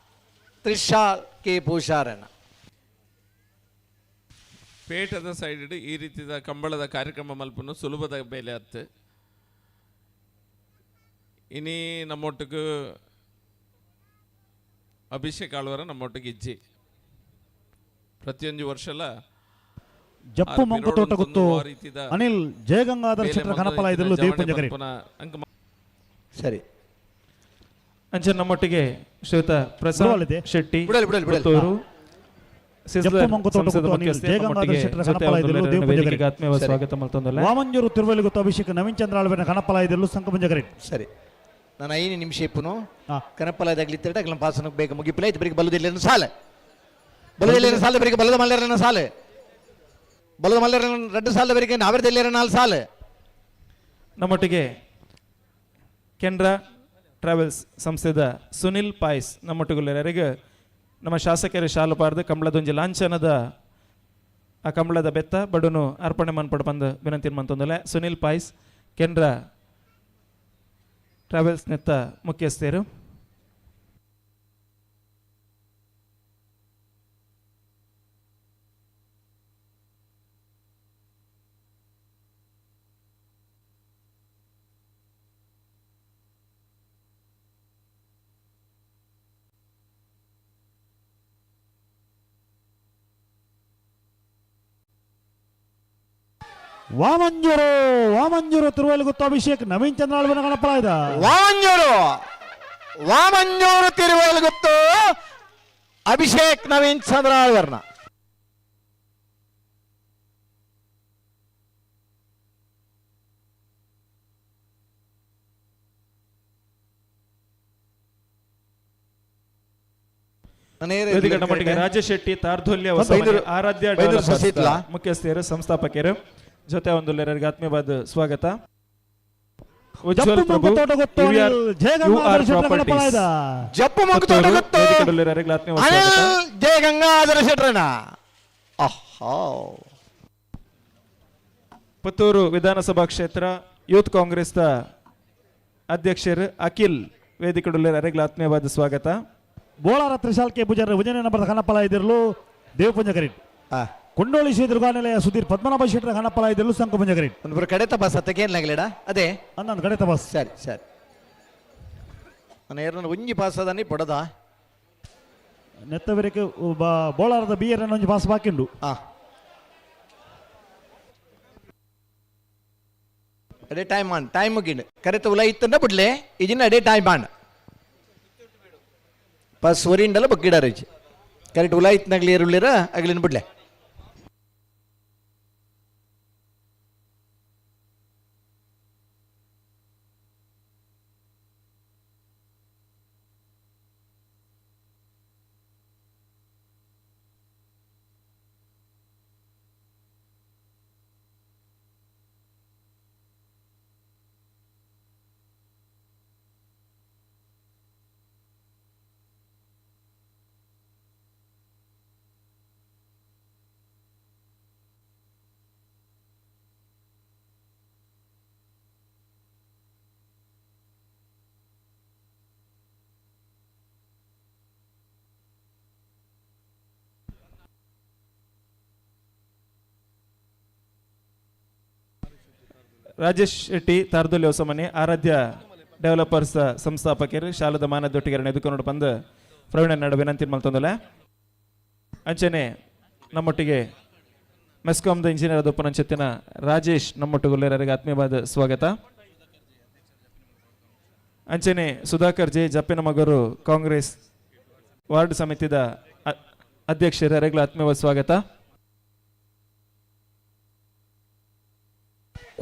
ತ್ರಿಶಾಲ್ ಕೆ ಪೂಜಾರನ. ಪೇಟದ ಸೈಡ್ ಈ ರೀತಿಯ ಕಂಬಳದ ಕಾರ್ಯಕ್ರಮ ಮಲ್ಪನು ಸುಲಭದ ಬೇಲೆ ಅತ್ತು. ಇನಿ ನಮ್ಮೊಟ್ಟಿಗೆ ಅಭಿಷೇಕ್ ಆಳ್ವರ ನಮ್ಮೊಟ್ಟಿಗೆ ಇಜ್ಜಿ ಪ್ರತಿಯೊಂದು ವರ್ಷಲ ಜಪ್ಪು ಮಂಕುತೋಟ ಗೊತ್ತು ಅನಿಲ್ ಜಯಗಂಗಾಧರ್ ಶೆಟ್ಟರ ಕನಪಲ ಇದೆಲ್ಲೂ ದೇವಪುಂಜ ಕರೀಟ್. ಅಂಕ ಸರಿ. ಅಂಚೆ ನಮ್ಮೊಟ್ಟಿಗೆ ಶ್ರೀಯುತ ಪ್ರಸಾದ್ ಬಿಡವಲ್ಲಿದೆ. ಶೆಟ್ಟಿ ಬಿಡಲಿ, ಬಿಡಲಿ, ಬಿಡಲಿ. ಪುತ್ತೂರು, ಜಪ್ಪು ಸಿಸ್ಲರ್ ಮಂಕುತೋಟ ಸಂಸದ ಗೊತ್ತು ಅನಿಲ್ ಮುಖ್ಯಸ್ಥೆ ಜಯಗಂಗಾಧರ್ ನಮ್ಮೊಟ್ಟಿಗೆ ಶೆಟ್ಟರ ಜೊತೆ ಕನಪಲ ಇದೆಲ್ಲೂ ಒಂದು ದೇವಪುಂಜ ವೇದಿಕೆಗೆ ಕರೀಟ್. ಆತ್ಮೀಯ ಸ್ವಾಗತ ಮಲ್ತೊಂದಲ್ಲ. ವಾಮಂಜೂರು ತಿರುವಲಿಗುತ್ತು ಅಭಿಷೇಕ್ ನವೀನ್ ಚಂದ್ರ ಆಳ್ವೆನ ಕನಪಲ ಇದೆಲ್ಲೂ ಸಂಕಪುಂಜ ಕರೀಟ್. ಸರಿ, ನಾನು 5 ನಿಮಿಷ ಇಪ್ಪುನು. ಹಾ. ಕನಪಲದಾಗ್ಲಿ ಅಗ್ಲ ಪಾಸನಕ್ಕೆ ಬೇಗ ಮುಗಿಪಿಲ್ಲ. ಇದು ಬರಿಗೆ ಬಲ್ಲದಿಲ್ಲ ಸಾಲ, ಬಲ್ಲದಿಲ್ಲ ಸಾಲ, ಬರಿಗೆ ಬಲ್ಲದ ಮಲ್ಲೇರನ ಸಾಲ, ಬಲ್ಲದ ಮಲ್ಲೇರನ 2 ಸಾಲ, ಬರಿಗೆ ನಾವರದೆಲ್ಲೇರ 4 ಸಾಲ. ನಮ್ಮೊಟ್ಟಿಗೆ ಕೆನರಾ ಟ್ರಾವೆಲ್ಸ್ ಸಂಸ್ಥೆದ ಸುನಿಲ್ ಪಾಯ್ಸ್ ನಮ್ಮೊಟ್ಟಿಗೆ ನಮ್ಮ ಶಾಸಕರ ಶಾಲು ಪಾರ್ದು ಕಂಬಳದೊಂಜಿ ಲಾಂಛನದ ಆ ಕಂಬಳದ ಬೆತ್ತ ಬಡುನು ಅರ್ಪಣೆ ಮನ್ಪಡು ಬಂದು ವಿನಂತಿ ಮಂತೊಂದಲೆ. ಸುನಿಲ್ ಪಾಯ್ಸ್ ಕೆನರಾ ಟ್ರಾವೆಲ್ಸ್ ನೆತ್ತ ಮುಖ್ಯಸ್ಥರು. ವಾಮಂಜೂರು ವಾಮಂಜೂರು ತಿರುವಲಿಗುತ್ತು ಅಭಿಷೇಕ್ ನವೀನ್ ಚಂದ್ರ ಆಳ್ವೆನ ಕನಪಲ ಇದ. ವಾಮಂಜೂರು ವಾಮಂಜೂರು ತಿರುವಲಗುತ್ತು ಅಭಿಷೇಕ್ ನವೀನ್ ಚಂದ್ರ ಆಳ್ವರ್ನ. ವೇದಿಕೆ ನಮ್ಮೊಟ್ಟಿಗೆ ರಾಜೇಶ್ ಶೆಟ್ಟಿ ತಾರ್ಧೋಲ್ಯ ಬೈದೂರು- ಆರಾಧ್ಯ ಬೈದೂರು ಡೆವಲಪರ್ಸ್ ಸಸಿತ್ಲಾ? ಮುಖ್ಯಸ್ಥರು ಸಂಸ್ಥಾಪಕರು ಜೊತೆ ಒಂದು ಆತ್ಮೀಯವಾದ ಸ್ವಾಗತ. ಉಜ್ವಲ್ ಜಪ್ಪು ಪ್ರಭು, ಮಂಕುತೋಟ ಗೊತ್ತು UR Anil Jayagangadhara UR ಶೆಟ್ಟರ ಕನಪಲ Properties. ಇದ. ಜಪ್ಪು ಮಂಕುತೋಟ ಗೊತ್ತು ವೇದಿಕೆಯಲ್ಲಿರೋರಿಗೆ ಆತ್ಮೀಯವಾದ ಅನಿಲ್ ಸ್ವಾಗತ. ಜಯಗಂಗಾಧರ ಶೆಟ್ಟರನ. ಆಹಾ. ಪುತ್ತೂರು ವಿಧಾನಸಭಾ ಕ್ಷೇತ್ರ ಯೂತ್ ಕಾಂಗ್ರೆಸ್ದ ಅಧ್ಯಕ್ಷರು ಅಖಿಲ್ ವೇದಿಕೆಯಲ್ಲಿ ಆತ್ಮೀಯವಾದ ಸ್ವಾಗತ. ಬೋಳಾರ ತ್ರಿಶಾಲ್ ಕೆ ಪೂಜಾರಿ ಉಜನೆ ನಂಬರ್ದ ಕನಪಲ ಇದಿರಲು ದೇವಪುಂಜ ಕರೀಟ್. ಕೊಂಡೋಳಿ ಶ್ರೀ ದುರ್ಗಾನಿಲಯ ಸುಧೀರ್ ಪದ್ಮನಾಭ ಶೆಟ್ಟರ ಕನಪಲ ಇದಿರಲು ಸಂಕಪುಂಜ ಕರೀಟ್. ಒಂದು ಬರೋ ಕಡೆ ತಪಾಸ್ ಅತ್ತಕ್ಕೆ ಏನ್ಲಾಗಲೇಡ ಅದೇ ಅಂದಂದು ಕಡೆ ತಪಾಸ್. ಸರಿ ಸರಿ, ನಾನು ಏರ್ನ ಒಂಜಿ ಪಾಸ್ ಅದಾನಿ ಪಡದ. ನೆತ್ತವರಿಗೆ ಬೋಳಾರದ ಬಿ ಆರ್ ಒಂಜಿ ಪಾಸ್ ಬಾಕಿಂಡು. ಅದೇ time on time ಮುಗಿಂಡು ಕರೆತ ಉಲ ಇತ್ತಂಡ ಬಿಡ್ಲೆ ಇದಿನ ಅದೇ ಟೈಮ್ ಆನ್ ಪಸ್ ಒರಿಂಡಲ ಬಕ್ಕಿಡಾರ ಕರೆಕ್ಟ್ ಉಲ ಇತ್ತನಾಗ್ಲಿ ಏರುಳ್ಳಿರ ಅಗ್ಲಿನ ಬಿಡ್ಲೆ. ರಾಜೇಶ್ ಶೆಟ್ಟಿ ತಾರ್ದೊಲಿ ಹೊಸಮನೆ ಆರಾಧ್ಯ ಡೆವಲಪರ್ಸ್ ಸಂಸ್ಥಾಪಕರು ಶಾಲದ ಮಾನದೊಟ್ಟಿಗೆ ಎದುಕೊಂಡು ಬಂದು ಪ್ರವೀಣ ನಡು ವಿನಂತಿ ಮಲ್ತೊಂದಲ್ಲ. ಅಂಚನೆ ನಮ್ಮೊಟ್ಟಿಗೆ ಮೆಸ್ಕಾಂದ ಇಂಜಿನಿಯರ್ ದೊಪ್ಪನಂಚೆತ್ತಿನ ರಾಜೇಶ್ ನಮ್ಮೊಟ್ಟುಗುಲ್ಲೇರರಿಗೆ ಆತ್ಮೀಯವಾದ ಸ್ವಾಗತ. ಅಂಚನೆ ಸುಧಾಕರ್ ಜೆ ಜಪ್ಪಿನ ಮಗರು ಕಾಂಗ್ರೆಸ್ ವಾರ್ಡ್ ಸಮಿತಿದ ಅಧ್ಯಕ್ಷರ ಅರೆಗ್ಲ ಆತ್ಮೀಯವಾದ ಸ್ವಾಗತ.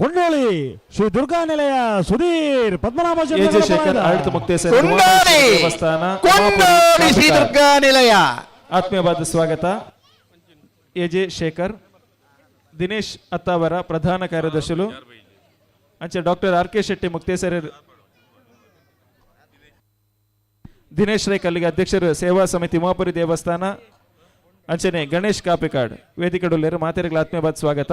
ಕೊಂಡೋಳಿ ಶ್ರೀ ದುರ್ಗಾ ನಿಲಯ ಸುಧೀರ್ ಪದ್ಮನಾಭ ಎ ಜೆ ಶೇಖರ್ ಆಡಳಿತ ಮುಕ್ತೇಸರ ಕೊಂಡೋಳಿ ದೇವಸ್ಥಾನ ಕೊಂಡೋಳಿ ಶ್ರೀ ದುರ್ಗಾ ನಿಲಯ ಆತ್ಮೀಯವಾದ ಸ್ವಾಗತ. ಎ ಜೆ ಶೇಖರ್, ದಿನೇಶ್ ಅತ್ತಾವರ ಪ್ರಧಾನ ಕಾರ್ಯದರ್ಶಿಲು, ಅಂಚೆ doctor R K Shetty Muktesar, Dinesh Rai ಕಲ್ಲಿಗೆ ಅಧ್ಯಕ್ಷರು ಸೇವಾ ಸಮಿತಿ ಉಮಾಪುರಿ ದೇವಸ್ಥಾನ, ಅಂಚನೆ ಗಣೇಶ್ ಕಾಪಿಕಾಡ್ ವೇದಿಕೆಡುಲ್ಲೇರು ಮಾತೆರೆಗಳ ಆತ್ಮೀಯವಾದ ಸ್ವಾಗತ.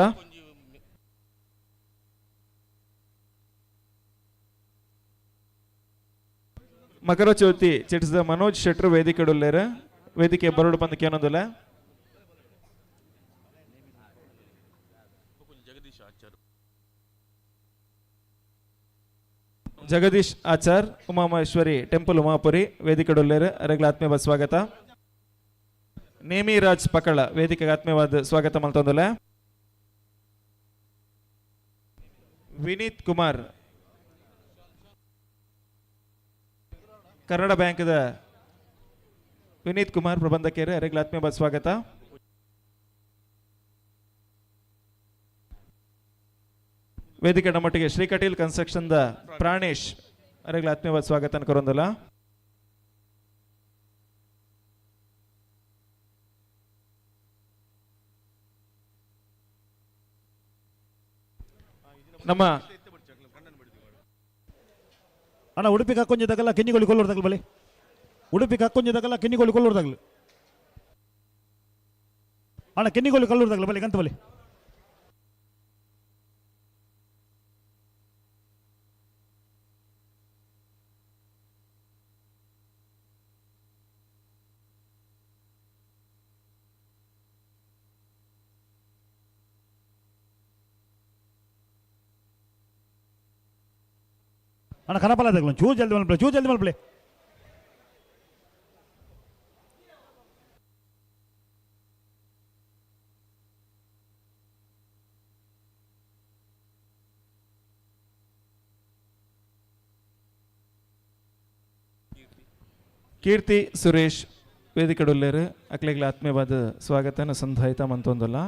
ಮಕರ ಚೌತಿ ಚಿಟ್ಸ್ದ ಮನೋಜ್ ಶೆಟ್ರು ವೇದಿಕೆಡುಲ್ಲೇರು ವೇದಿಕೆ ಬರಡು ಬಂದು ಕೇನೊಂದುಲ್ಲ. ಜಗದೀಶ್ ಆಚಾರ್ ಉಮಾಮಹೇಶ್ವರಿ ಟೆಂಪಲ್ ಉಮಾಪುರಿ ವೇದಿಕೆಡುಲ್ಲೇರು ಅರೆಗಳ ಆತ್ಮೀಯವಾದ ಸ್ವಾಗತ. ನೇಮಿರಾಜ್ ಪಕಳ ವೇದಿಕೆಗೆ ಆತ್ಮೀಯವಾದ ಸ್ವಾಗತ ಮಲ್ತೊಂದುಲ್ಲ. ವಿನೀತ್ ಕುಮಾರ್ ಕನ್ನಡ ಬ್ಯಾಂಕ್ದ ವಿನೀತ್ ಕುಮಾರ್ ಪ್ರಬಂಧಕರು ಅರೆಗಳ ಆತ್ಮೀಯವಾದ ಸ್ವಾಗತ. ವೇದಿಕೆ ನಮ್ಮೊಟ್ಟಿಗೆ Shri Kateel construction the Pranesh ಅರೆಗಳ ಆತ್ಮೀಯವಾದ ಸ್ವಾಗತ ಕೊರೊಂದುಲ್ಲ. ನಮ್ಮ ಅಣ್ಣ ಉಡುಪಿ ಕಕ್ಕೊಂಜಿ ತಗಲ್ಲ ಕಿನ್ನಿಗೋಳಿ ಕೊಲ್ಲೂರು ತಗಲ್ ಬಲಿ, ಉಡುಪಿ ಕಕ್ಕೊಂಜಿ ತಗಲ್ಲ ಕಿನ್ನಿಗೋಳಿ ಕೊಲ್ಲೂರು ತಗಲು ಅಣ್ಣ, ಕಿನ್ನಿಗೋಳಿ ಕಲ್ಲೂರು ತಗಲು ಬಲಿ ಗಂತ ಬಲಿ. ಅಣ್ಣ ಕನಪಲ ತಗಲು ಚೂರು ಜಲ್ದಿ ಮಲ್ಪಲೆ, ಚೂರು ಜಲ್ದಿ ಮಲ್ಪಲೆ. ಕೀರ್ತಿ ಸುರೇಶ್ ವೇದಿಕೆಡುಲ್ಲೇರು ಅಕ್ಲೆಗ್ಲ ಆತ್ಮೀಯವಾದ ಸ್ವಾಗತನ ಸಂಧಾಯಿತ ಮಂತೊಂದುಲ್ಲ.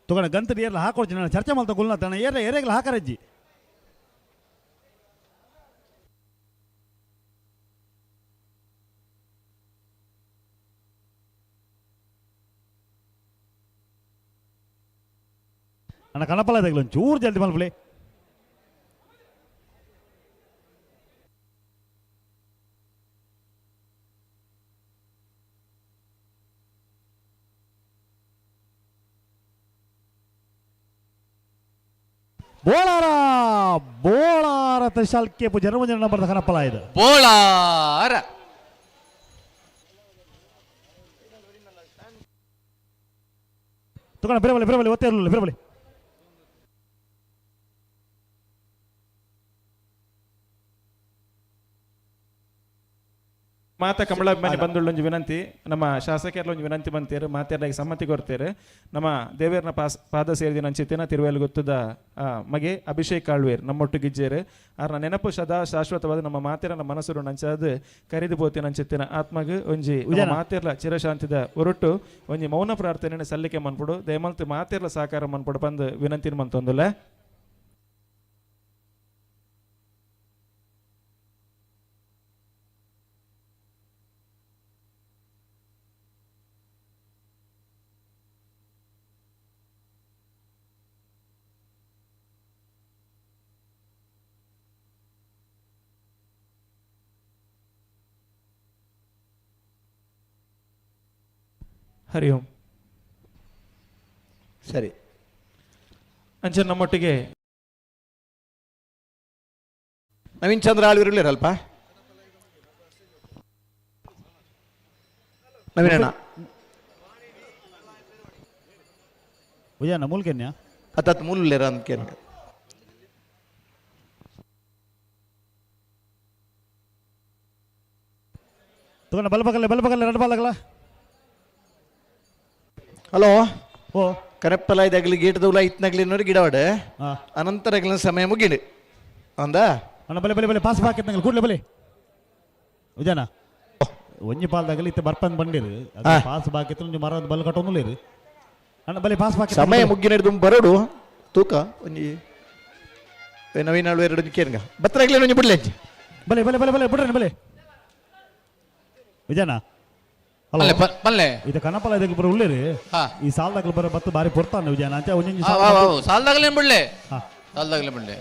ತಗೊಂಡ ಗಂತ ಏರ್ಲ ಹಾಕೊಡ್ತೀನಿ ನಾನು ಚರ್ಚೆ ಮಾಡ್ತಾ ಗುಲ್ನ ತನ್ನ ಏರ ಏರೆಗ್ಲ ಹಾಕರಜ್ಜಿ. ಅಣ್ಣ ಕಣಪಲ ತಗಲು ಚೂರು ಜಲ್ದಿ ಮಲ್ಪಲೆ. ಬೋಳಾರ ಬೋಳಾರ ತ್ರಿಶಾಲ್ ಕೇಪು ಜನ್ಮದಿನ ನಂಬರ್ ಕನಪಲ ಇದು ಬೋಳಾರ. ತಗೊಂಡ ಬಿರಬಲಿ ಬಿರಬಲಿ ಒತ್ತೆ ಇರಲಿಲ್ಲ ಬಿರಬಲಿ. ಮಾತ ಕಮಲಾಭಿಮಾನಿ ಬಂದುಳ್ಳೊಂಜಿ ವಿನಂತಿ, ನಮ್ಮ ಶಾಸಕರ ಒಂಜಿ ವಿನಂತಿ ಬಂತೇರು ಮಾತೆರ್ಲಾಗಿ ಸಮ್ಮತಿ ಕೊಡ್ತೇರು. ನಮ್ಮ ದೇವೇರ್ನ ಪಾಸ್ ಪಾದ ಸೇರಿದ ನಂಚಿತ್ತಿನ ತಿರುವೇಲು ಗೊತ್ತದ ಮಗೆ ಅಭಿಷೇಕ್ ಕಾಳ್ವೇರ್ ನಮ್ಮೊಟ್ಟು ಗಿಜ್ಜೇರು ಆರ್ನ ನೆನಪು ಸದಾ ಶಾಶ್ವತವಾದ ನಮ್ಮ ಮಾತೆರನ ಮನಸ್ಸು ನಂಚಾದ ಕರಿದು ಪೋತಿ ನಂಚಿತ್ತಿನ ಆತ್ಮಗ್ ಒಂಜಿ ಮಾತೆರ್ಲ ಚಿರಶಾಂತಿದ ಒರಟು ಒಂಜಿ ಮೌನ ಪ್ರಾರ್ಥನೆ ಸಲ್ಲಿಕೆ ಮನ್ಪುಡು ದಯಮಲ್ತು ಮಾತೆರ್ಲ ಸಹಕಾರ ಮನ್ಪುಡು ಬಂದು ವಿನಂತಿ ಮಂತೊಂದುಲ್ಲ. ಹರಿ ಓಂ. ಸರಿ. ಅಂಚೆ ನಮ್ಮೊಟ್ಟಿಗೆ ನವೀನ್ ಚಂದ್ರ ಆಳ್ವಿರ್ಲಿರಲ್ಪ ನವೀನಣ್ಣ ಉಯ್ಯಣ್ಣ ಮೂಲ್ಕೆನ್ಯಾ ಅತ್ತತ್ ಮೂಲ ಅಂದ್ಕೇನ್ ತಗೊಂಡ ಬಲಪಕಲ್ಲ ಬಲಪಕಲ್ಲ ಎರಡು ಬಾಲಗಲ. ಹಲೋ. ಓ ಕರೆಪ್ಪಲ ಇದಾಗಲಿ ಗೇಟ್ ದೌಲ ಇತ್ನಾಗ್ಲಿ ನೋಡಿ ಗಿಡವಾಡ. ಅನಂತರ ಸಮಯ ಮುಗಿಡು ಅಂದ. ಅಣ್ಣ ಬಲೆ ಬಲೆ ಬಲೆ ಪಾಸ್ ಬಾಕಿತ್ನಗಲ್ ಕೂಡ್ಲೆ ಬಲೆ ಉಜಾನ ಒಂಜಿ ಪಾಲ್ದಾಗಲಿ ಇತ್ತೆ ಬರ್ಪನ್ ಬಂಡಿರು. ಪಾಸ್ ಬಾಕಿತ್ತು ಒಂಜಿ ಮರದ ಬಲ್ ಕಟ್ಟೊಂದುಲೇರು ಅಣ್ಣ ಬಲೆ ಪಾಸ್ ಬಾಕಿ. ಸಮಯ ಮುಗ್ಗಿನ ಹಿಡಿದು ಬರೋಡು ತೂಕ ಒಂಜಿ ನವೀನ ಎರಡು ಕೇನ್ಗ ಬತ್ತರಾಗ್ಲಿ ಒಂಜಿ ಬಿಡ್ಲೆ. ಬಲೆ ಬಲೆ ಬಲೆ ಬಲೆ ಬಿಡ್ರಿ ಬಲೆ ವಿಜಯನ. ಹಲೋ. ಪಲ್ಲೆ ಇದು ಕನಪಲ ಇದಕ್ಕೆ ಬರೋ ಉಳ್ಳೇರಿ. ಈ ಸಾಲ್ದಾಗಲು ಬರೋ ಬತ್ತು ಬಾರಿ ಪೊರ್ತಾನೆ ವಿಜಯನ ಅಂಚೆ ಒಂಜೊಂಜಿ ಸಾಲ್ದಾಗಲೇ ಬಿಡ್ಲೆ, ಸಾಲ್ದಾಗಲೇ ಬಿಡ್ಲೆ.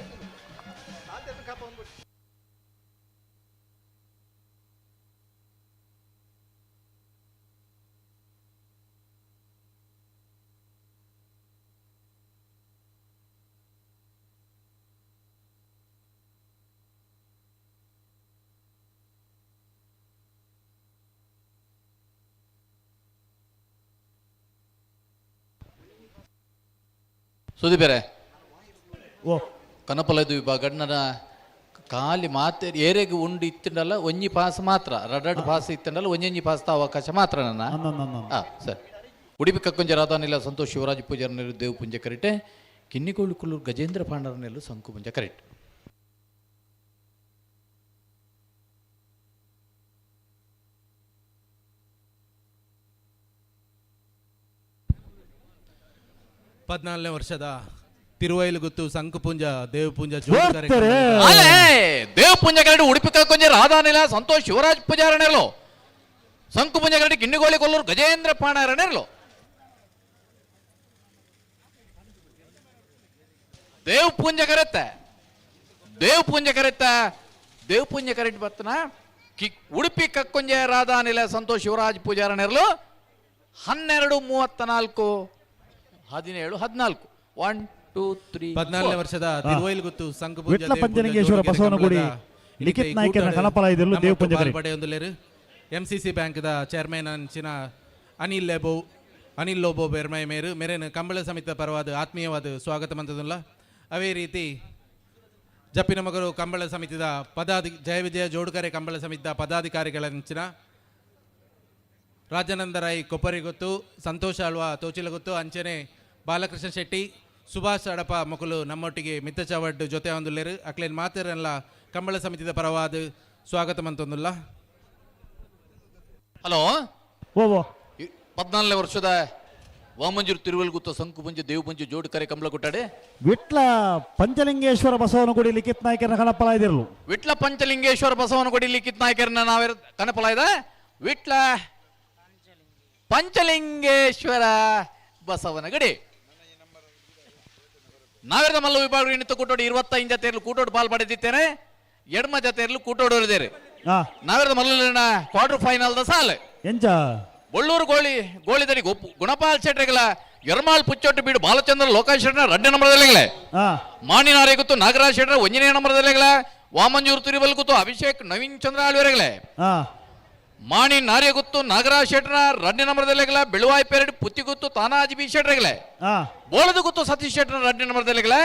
ಸುದಿ ಬೇರೆ. ಓ ಕನಪಲದು ವಿಭಾಗ ನನ್ನ ಖಾಲಿ ಮಾತೆ ಏರೆಗೆ ಉಂಡು ಇತ್ತಂಡಲ್ಲ ಒಂಜಿ ಪಾಸ್ ಮಾತ್ರ, ರಡ್ರಡ್ ಪಾಸ್ ಇತ್ತಂಡಲ್ಲ ಒಂಜೊಂಜಿ ಪಾಸ್ ಅವಕಾಶ ಮಾತ್ರ ನನ್ನ. ಹಾಂ ಸರ್. ಉಡುಪಿ ಕಕ್ಕೊಂಜ ರಾಧಾನಿಲ ಸಂತೋಷ್ ಶಿವರಾಜ್ ಪೂಜಾರನೆಲ್ಲು ದೇವ್ ಪುಂಜ ಕರೆಟೆ, ಕಿನ್ನಿಗೋಳು ಕುಲ್ಲೂರು ಗಜೇಂದ್ರ ಪಾಂಡರನೆಲ್ಲು ಸಂಕು ಪುಂಜ ಕರೆಟ್. 14ನೇ ವರ್ಷದ ತಿರುವೈಲುಗುತ್ತು ಸಂಕುಪುಂಜ ದೇವಪುಂಜ ದೇವಪುಂಜ ಕರಡಿ ಉಡುಪಿ ಕಕ್ಕೊಂಜ ರಾಧಾನಿಲ ಸಂತೋಷ್ ಶಿವರಾಜ್ ಪೂಜಾರನೆಲ್ಲು ಸಂಕುಪುಂಜ ಕರಡಿ ಕಿನ್ನಿಗೋಳಿ ಕೊಲ್ಲೂರು ಗಜೇಂದ್ರ ಪಾಂಡರನೆಲ್ಲು ದೇವ್ ಪುಂಜ ಕರೆತ್ತೆ, ದೇವ್ ಪುಂಜ ಕರೆತ್ತ, ದೇವ್ ಪುಂಜ ಕರೆಟ್ ಬತ್ತನ ಕಿ ಉಡುಪಿ ಕಕ್ಕೊಂಜ ರಾಧಾನಿಲ ಸಂತೋಷ್ ಶಿವರಾಜ್ ಪೂಜಾರನೆರ್ಲು 12:34 17 14 1 2 3 14ನೇ ವರ್ಷದ ತಿರುವೈಲುಗುತ್ತು ಸಂಕುಪುಂಜ ವಿಟ್ಲ ಪಂಚಲಿಂಗೇಶ್ವರ ಬಸವನಗುಡಿ ಲಿಖಿತ್ ನಾಯ್ಕರ ಕನಪಲ ಇದೆಲ್ಲ ದೇವ್ ಪುಂಜ ಕರೆಟ್. ಪಡೆಯೊಂದುಲೇರು ಎಂಸಿಸಿ ಬ್ಯಾಂಕ್ದ ಚೇರ್ಮನ್ ಅಂಚಿನ ಅನಿಲ್ ಲೇಬೋ ಅನಿಲ್ ಲೋಬೋ ಬೆರ್ಮೈ ಮೇರು ಮೆರೆನ್ ಕಂಬಳ ಸಮಿತಿ ಪರವಾದ ಆತ್ಮೀಯವಾದ ಸ್ವಾಗತ ಮಂತದುಲ್ಲ. ಅದೇ ರೀತಿ ಜಪ್ಪಿನ ಮಗರು ಕಂಬಳ ಸಮಿತಿದ ಪದಾಧಿ ಜಯ ವಿಜಯ ಜೋಡುಕರೆ ಕಂಬಳ ಸಮಿತಿದ ಪದಾಧಿಕಾರಿಗಳಂಚಿನ ರಾಜಾನಂದ ರೈ ಕೊಪ್ಪರಿಗೊತ್ತು, ಸಂತೋಷ ಆಳ್ವ ತೋಚಿಲಗೊತ್ತು, ಅಂಚನೆ ಬಾಲಕೃಷ್ಣ ಶೆಟ್ಟಿ, ಸುಭಾಷ್ ಅಡಪ ಮೊಕಲು ನಮ್ಮೊಟ್ಟಿಗೆ ಮಿತ್ತಚಾವಡ್ಡು ಜೊತೆ ಒಂದುಲ್ಲೇರು ಅಕ್ಲೇನ್ ಮಾತೆರೆಲ್ಲ ಕಂಬಳ ಸಮಿತಿದ ಪರವಾದ ಸ್ವಾಗತ ಮಂತೊಂದುಲ್ಲ. ಹಲೋ. ಓ ಓ 14ನೇ ವರ್ಷದ ವಾಮಂಜೂರು ತಿರುವಲ್ಗುತ್ತ ಸಂಕುಪುಂಜ ದೇವಪುಂಜ ಜೋಡು ಕರೆ ಕಂಬಳ ಕೊಟ್ಟಾಡೆ ವಿಟ್ಲ ಪಂಚಲಿಂಗೇಶ್ವರ ಬಸವನಗುಡಿ ಲಿಖಿತ್ ನಾಯ್ಕರನ ಕಣಪಲ ಇದಿರಲು. ವಿಟ್ಲ ಪಂಚಲಿಂಗೇಶ್ವರ ಬಸವನಗುಡಿ ಲಿಖಿತ್ ನಾಯ್ಕರನ್ನ ನಾವೇ ಕಣಪಲ ಇದೆ. ವಿಟ್ಲ ಪಂಚಲಿಂಗೇಶ್ವರ ಬಸವನಗುಡಿ ನಾವೆರದ ಮಲ್ಲ ವಿಭಾಗ ನಿಂತು ಕೂಟೋಡು 25 ಜತೆಯಲ್ಲೂ ಕೂಟೋಡು ಪಾಲ್ ಪಡೆದಿದ್ದೇನೆ, ಎಡಮ ಜತೆಯಲ್ಲೂ ಕೂಟೋಡು ಇದ್ದೇನೆ. ನಾವೆರದ ಮಲ್ಲಿನ ಕ್ವಾರ್ಟರ್ ಫೈನಲ್ the ಸಾಲೆ ಎಂಚ ಬೊಳ್ಳೂರು ಗೋಳಿ ಗೋಳಿದರಿ ಗುಣಪಾಲ್ ಶೆಟ್ರಿಗಳ ಯರ್ಮಾಲ್ ಪುಚ್ಚೊಟ್ಟು ಬೀಡು ಬಾಲಚಂದ್ರ ಲೋಕೇಶ್ ಶೆಟ್ರ 2 ನಂಬರ್ದಲ್ಲಿಗಳೇ, ಮಾಣಿನಾರೆ ಗೊತ್ತು ನಾಗರಾಜ್ ಶೆಟ್ರ 1ನೇ ನಂಬರ್ದಲ್ಲಿಗಳೇ, ವಾಮಂಜೂರು ತಿರುವಲ್ ಗೊತ್ತು ಅಭಿಷೇಕ್ ನವೀನ್ ಚಂದ್ರ ಆಳ್ವೇರೆಗಳೇ, ಮಾಣಿ ನಾರ್ಯ ಗೊತ್ತು ನಾಗರಾಜ್ ಶೆಟ್ರ 2 ನಂಬರ್ದಲ್ಲಿಗಳ, ಬೆಳುವಾಯಿ ಪೇರಡ್ ಪುತ್ತಿ ಗೊತ್ತು ತಾನಾಜಿ ಬಿ ಶೆಟ್ರೆಗಳೇ, ಬೋಳದ ಗೊತ್ತು ಸತೀಶ್ ಶೆಟ್ರ 2 ನಂಬರ್ದಲ್ಲಿಗಳೇ,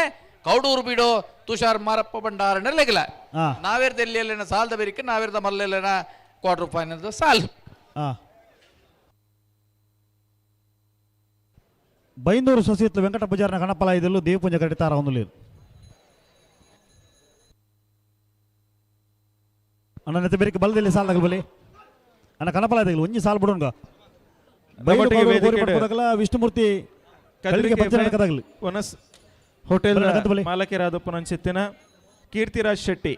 ಕೌಡೂರು ಬೀಡು ತುಷಾರ್ ಮಾರಪ್ಪ ಭಂಡಾರನೆಲ್ಲಿಗಳ. ನಾವೇರ್ದ ಎಲ್ಲಿ ಸಾಲದ ಬೇರಿಕೆ ನಾವೇರ್ದ ಮಲ್ಲೆಲ್ಲ ಕ್ವಾರ್ಟರ್ ಫೈನಲ್ ಸಾಲ್. ಬೈಂದೂರು ಸೊಸೈತಿ ವೆಂಕಟ ಪೂಜಾರನ ಕಣಪಲ ಇದೆಲ್ಲೂ ದೇವಪುಂಜ ಕಡಿತಾರ ಒಂದು ಅಣ್ಣ ನೆತ್ತ ಬೇರಿಕೆ ಬಲದಲ್ಲಿ ಸಾಲದಾಗ ಬಲಿ ಅಣ್ಣ ಕಣಪಲ ಇದೆಲ್ಲ ಒಂಜಿ ಸಾಲ್ ಬಿಡೋಣ. ವಿಷ್ಣುಮೂರ್ತಿ ಹೋಟೆಲ್ ಮಾಲಕರಾದ ಪುನಂಚಿತ್ತಿನ ಕೀರ್ತಿರಾಜ್ ಶೆಟ್ಟಿ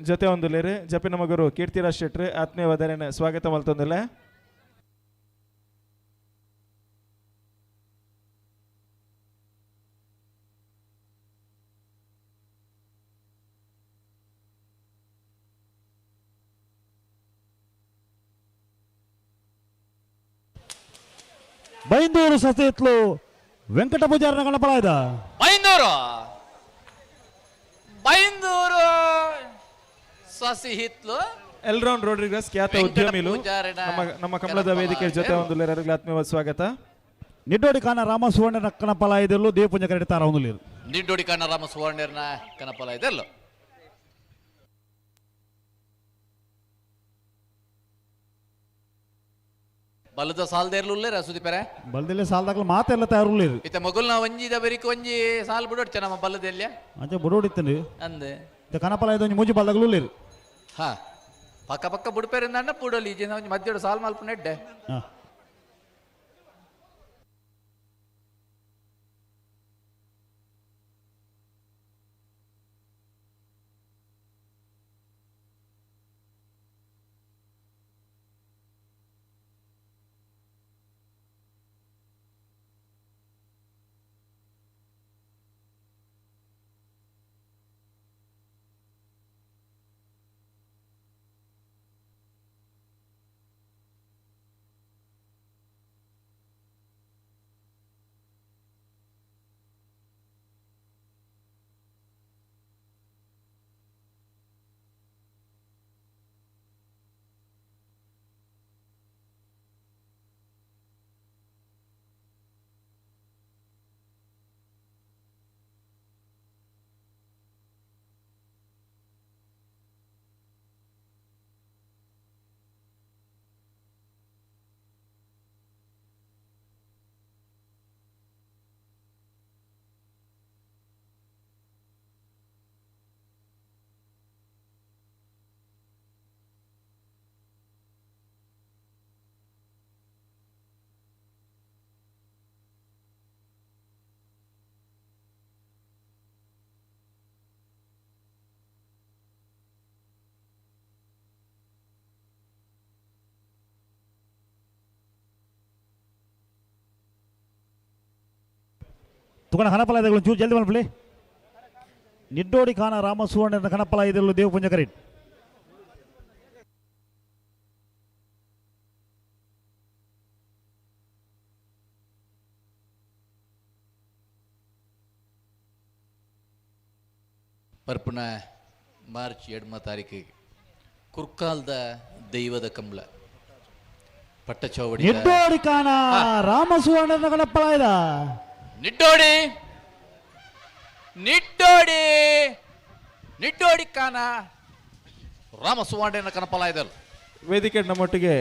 ಜೊತೆ ಒಂದುಲೇರು ಜಪಿನ ಮಗರು ಕೀರ್ತಿರಾಜ್ ಶೆಟ್ಟಿ ಆತ್ಮೀಯ ಸ್ವಾಗತ ಮಲ್ತೊಂದುಲ್ಲ. Byndoor Sasihithlu Venkata ಪೂಜಾರನ ಗಣಪಲಾಯ್ದ. ಬೈಂದೂರು ಬೈಂದೂರು ಸಸಿಹಿತ್ಲು ಎಲ್ರೌನ್ ರೋಡ್ರಿಗಸ್ ಖ್ಯಾತ ವೆಂಕಟ ಉದ್ಯಮಿಲು ಪೂಜಾರಿನ ನಮ್ಮ ನಮ್ಮ ಕಮಲದ ವೇದಿಕೆ ಜೊತೆ ಒಂದು ಆತ್ಮೀಯ ಸ್ವಾಗತ. ನಿಡ್ಡೋಡಿ ಕಾನ ರಾಮ ಸುವರ್ಣ ಕಣಪಲಾಯ್ದಲ್ಲೂ ದೇವಪುಂಜ ಕರೆಡಿ ತಾರ ಒಂದುಲೇರು. ನಿಡ್ಡೋಡಿ ಕಾನ ರಾಮ ಸುವರ್ಣರ್ನ ಕನಪಲ ಇದೆಲ್ಲ. ಬಲದ ಸಾಲ್ದೇರ್ಲುಲ್ಲೇರ ಸುದೀಪರೆ? ಬಲದಲ್ಲೇ ಸಾಲ್ದಾಗಲ ಮಾತೆಲ್ಲ ತಯಾರುಳ್ಳೇರು. ಇತ್ತ ಮೊಗಲ್ನ ಒಂಜಿದ ಬೆರಿಕ್ ಒಂಜಿ ಸಾಲ್ ಬಿಡೋಡ್ಚ ನಮ್ಮ ಬಲದೆಲ್ಲ. ಅಂಚೆ ಬುಡೋಡಿತ್ತನು. ಅಂದೆ ಇತ್ತ ಕನಪಲಾಯ್ದ ಒಂಜಿ ಮೂಜಿ ಬಲ್ದಾಗಲುಲ್ಲೇರು. ಹಾ ಪಕ್ಕ ಪಕ್ಕ ಬುಡ್ಪೇರಿಂದ ಅಣ್ಣ ಬುಡೋಲಿ ಜನ ಒಂಜಿ ಮಧ್ಯಡು ಸಾಲ್ ಮಲ್ಪ ನೆಡ್ಡೆ. ಹಾ ತುಕಣ ಕನಪಲ ಚೂರು ಜಲ್ದಿ ಮಲ್ಪಲಿ. ನಿಡ್ಡೋಡಿ ಖಾನ ರಾಮ ಸುವರ್ಣ ಕನಪಲ ಇದೆಲ್ಲ ದೇವಪುಂಜ ಕರೀಟ್. ಪರ್ಪುಣ ಮಾರ್ಚ್ 2 ತಾರೀಕಿಗೆ ಕುರ್ಕಾಲ್ದ ದೈವದ ಕಂಬಳ ಪಟ್ಟಚೌವಡಿ. ನಿಡ್ಡೋಡಿ ಖಾನ ರಾಮ ಸುವರ್ಣ ಕನಪಲ. ನಿಡ್ಡೋಡಿ ನಿಡ್ಡೋಡಿ ನಿಡ್ಡೋಡಿ ಕಾನ ರಾಮ ಸುವರ್ಣ ಕನಪಲ ಇದಲ್ಲ. ವೇದಿಕೆ ನಮ್ಮೊಟ್ಟಿಗೆ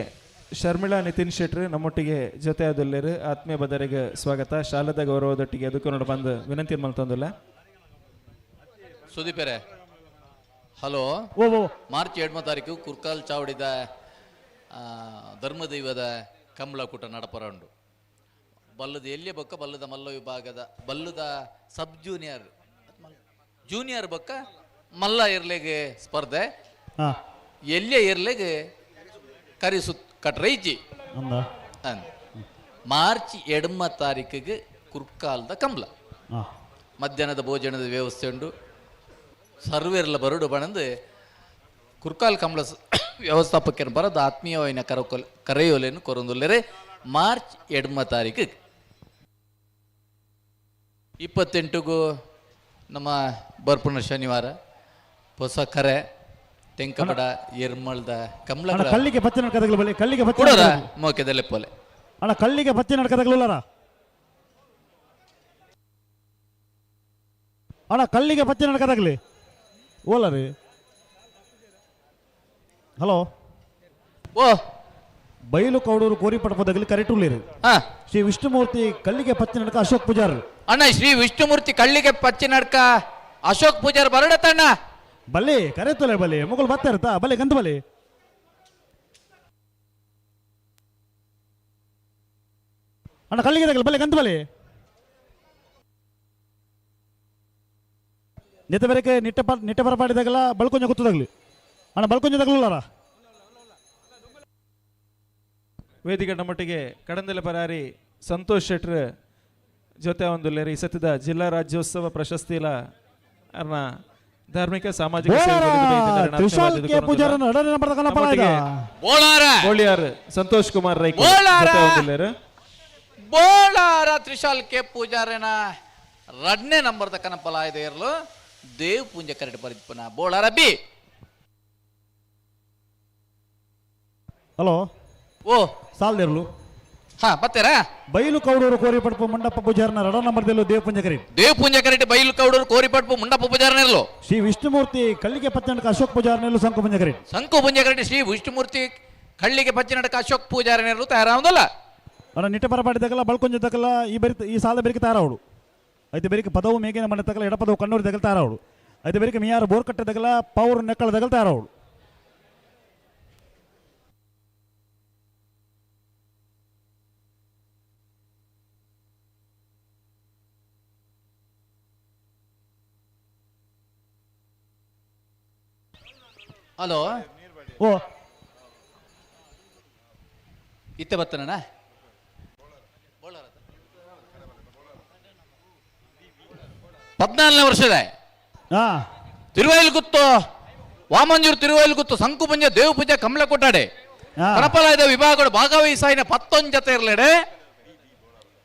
ಶರ್ಮಿಳಾ ನಿತಿನ್ ಶೆಟ್ರು ನಮ್ಮೊಟ್ಟಿಗೆ ಜೊತೆ ಆದಲ್ಲೇರು ಆತ್ಮೀಯ ಬದರಿಗೆ ಸ್ವಾಗತ. ಶಾಲದ ಗೌರವದೊಟ್ಟಿಗೆ ಅದಕ್ಕೂ ನೋಡ ಬಂದು ವಿನಂತಿ ಮಲ್ತೊಂದಿಲ್ಲ. ಸುದೀಪರೇ ಹಲೋ. ಓ ಮಾರ್ಚ್ 2 ತಾರೀಕು ಕುರ್ಕಾಲ್ ಚಾವಡಿದ ಧರ್ಮದೈವದ ಕಂಬಳಕೂಟ ನಡಪರ ಉಂಡು. ಬಲ್ಲದ ಎಲ್ಲಿಯ ಬೊಕ್ಕ ಬಲ್ಲದ ಮಲ್ಲ ವಿಭಾಗದ ಬಲ್ಲದ ಸಬ್ ಜೂನಿಯರ್ ಜೂನಿಯರ್ ಬೊಕ್ಕ ಮಲ್ಲ ಇರ್ಲೆಗೆ ಸ್ಪರ್ಧೆ ಎಲ್ಲಿಯ ಇರ್ಲೆಗೆ ಕರಿಸು ಕಟ್ರೈಜಿ ಅಂದ ಮಾರ್ಚ್ 2 ತಾರೀಕಿಗೆ ಕುರ್ಕಾಲ್ದ ಕಂಬಳ ಮಧ್ಯಾಹ್ನದ ಭೋಜನದ ವ್ಯವಸ್ಥೆ ಉಂಡು. ಸರ್ವೇರ್ಲ ಬರುಡು ಬಣಂದು ಕುರ್ಕಾಲ್ ಕಂಬಳ ವ್ಯವಸ್ಥಾಪಕರು ಬರೋದು ಆತ್ಮೀಯವಾಯಿನ ಕರಕೊಲ್ ಕರೆಯೋಲೇನು ಕೊರೊಂದುಲ್ಲೆರೆ ಮಾರ್ಚ್ 2 ತಾರೀಕು. 28ಗೂ ನಮ್ಮ ಬರ್ಪುಣ ಶನಿವಾರ ಹೊಸ ಕರೆ ತೆಂಕಪಡ ಎರ್ಮಳ್ದ ಕಮಲ ಕಲ್ಲಿಗೆ ಪಚ್ಚೆ ನಡ್ಕದಗಳು ಬಳಿ ಕಲ್ಲಿಗೆ ಪಚ್ಚೆ ಕೊಡೋರ ಮೋಕೆದಲ್ಲೇ ಪೋಲೆ ಅಣ್ಣ ಕಲ್ಲಿಗೆ ಪಚ್ಚೆ ನಡ್ಕದಗಳು ಅಣ್ಣ ಕಲ್ಲಿಗೆ ಪಚ್ಚೆ ನಡ್ಕದಾಗಲಿ ಓಲ ರೀ. ಹಲೋ ಓ ಬೈಲು ಕೌಡೂರು ಕೋರಿಪಡಪದಗಲಿ ಕರೆಟುಳ್ಳೇರು ಶ್ರೀ ವಿಷ್ಣುಮೂರ್ತಿ ಕಲ್ಲಿಗೆ ಪಚ್ಚೆ ನಡ್ಕ ಅಶೋಕ್ ಪೂಜಾರ್. ಅಣ್ಣ ಶ್ರೀ ವಿಷ್ಣುಮೂರ್ತಿ ಕಳ್ಳಿಗೆ ಪಚ್ಚೆ ನಡ್ಕ ಅಶೋಕ್ ಪೂಜಾರ್ ಬರಡತಣ್ಣ ಬಲ್ಲಿ ಕರೆತಲೆ ಬಲ್ಲಿ ಮುಗುಲ್ ಬರ್ತಾ ಬಲ್ಲಿ ಗಂತ ಬಲ್ಲಿ ಅಣ್ಣ ಕಲ್ಲಿಗೆ ತಗಲಿ ಬಲ್ಲಿ ಗಂತ ಬಲ್ಲಿ ನಿತ್ತ ಬೇರೆಕೆ ನಿಟ್ಟ ನಿಟ್ಟ ಬರಪಾಡಿದಾಗಲ್ಲ ಬಳ್ಕೊಂಜ ಗೊತ್ತದಾಗ್ಲಿ ಅಣ್ಣ ಬಳ್ಕೊಂಜ ತಗಲಲ್ಲಾರ. ವೇದಿಕೆ ನಮ್ಮೊಟ್ಟಿಗೆ ಕಡಂದಲ ಪರಾರಿ ಸಂತೋಷ್ ಶೆಟ್ರ್ ಜೊತೆ ಒಂದು ಲೇರಿ ಸತ್ಯದ ಜಿಲ್ಲಾ ರಾಜ್ಯೋತ್ಸವ ಪ್ರಶಸ್ತಿಲ ಅರ್ನ ಧಾರ್ಮಿಕ ಸಾಮಾಜಿಕ ಬೋಳಿಯಾರ್ ಸಂತೋಷ್ ಕುಮಾರ್ ರೈ ಜೊತೆ ಒಂದು ಲೇರು. ಬೋಳಾರ ತ್ರಿಶಾಲ್ ಕೆ ಪೂಜಾರನ ರಡ್ನೇ ನಂಬರ್ದ ಕನಪಲಾಯದ ಇರಲು ದೇವ್ ಪೂಂಜೆ ಕರೆಟ್ ಬರಿಪುನ ಬೋಳಾರ ಬಿ. ಹಲೋ. ಓ. ಸಾಲ್ದಿರ್ಲು. ಹಾ, ಬತ್ತೀರಾ? ಬೈಲು ಕೌಡೂರು ಕೋರಿ ಪಡ್ಪು ಮಂಡಪ ಪೂಜಾರನ ರಡ ನಂಬರ್ದಲ್ಲೂ ದೇವ್ ಪುಂಜಕರಿ. ದೇವ್ ಪೂಂಜೆ ಕರೆಟ್ ಬೈಲು ಕೌಡೂರು ಕೋರಿ ಪಡ್ಪು ಮುಂಡಪ್ಪ ಪೂಜಾರನಿರ್ಲು. ಶ್ರೀ ವಿಷ್ಣುಮೂರ್ತಿ ಕಳ್ಳಿಗೆ ಪತ್ತನಕ ಅಶೋಕ್ ಪೂಜಾರನೆಲ್ಲೂ ಸಂಕು ಪುಂಜಕರಿ. ಸಂಕು ಪುಂಜೆ ಕರೆಟ್ ಶ್ರೀ ವಿಷ್ಣುಮೂರ್ತಿ ಕಳ್ಳಿಗೆ ಪಚ್ಚಿನಡಕ ಅಶೋಕ್ ಪೂಜಾರನಿರ್ಲು ತಯಾರಾವುದಲ್ಲ. ಅಣ್ಣ ನಿಟ್ಟೆ ಪರಪಾಡಿ ತಕಲ ಬಳ್ಕೊಂಜ ತಕಲ ಈ ಬರಿ ಈ ಸಾಲ ಬೆರಿಕೆ ತಾರಾವಡು. ಐತೆ ಬೆರಿಕೆ ಪದವು ಮೇಗಿನ ಮನೆ ತಕಲ ಎಡಪದವು ಕಣ್ಣೂರು ತಗಲ್ ತಾರಾವಡು. ಐತೆ ಬೆರಿಕೆ ಮಿಯಾರು ಬೋರ್ಕಟ್ಟೆ ತಗಲ ಪೌರು ನೆಕ್ಕಳ ತಗಲ್ ತಾರಾವಡು. ಹಲೋ. ಓ. ಇತ್ತೆ ಬತ್ತನಣ್ಣ. 14ನೇ ವರ್ಷದ ತಿರುವೈಲ್ ಗುತ್ತು ವಾಮಂಜೂರು ತಿರುವೈಲ್ ಗುತ್ತು ಸಂಕು ಪುಂಜ ದೇವ ಪೂಜೆ ಕಮಲ ಕೊಟ್ಟಾಡೆ ಕನಪಲಾಯದ ವಿಭಾಗಗಳು ಭಾಗವಹಿಸಾಯಿನ ಪತ್ತೊಂದು ಜತೆ ಇರಲೇಡೆ.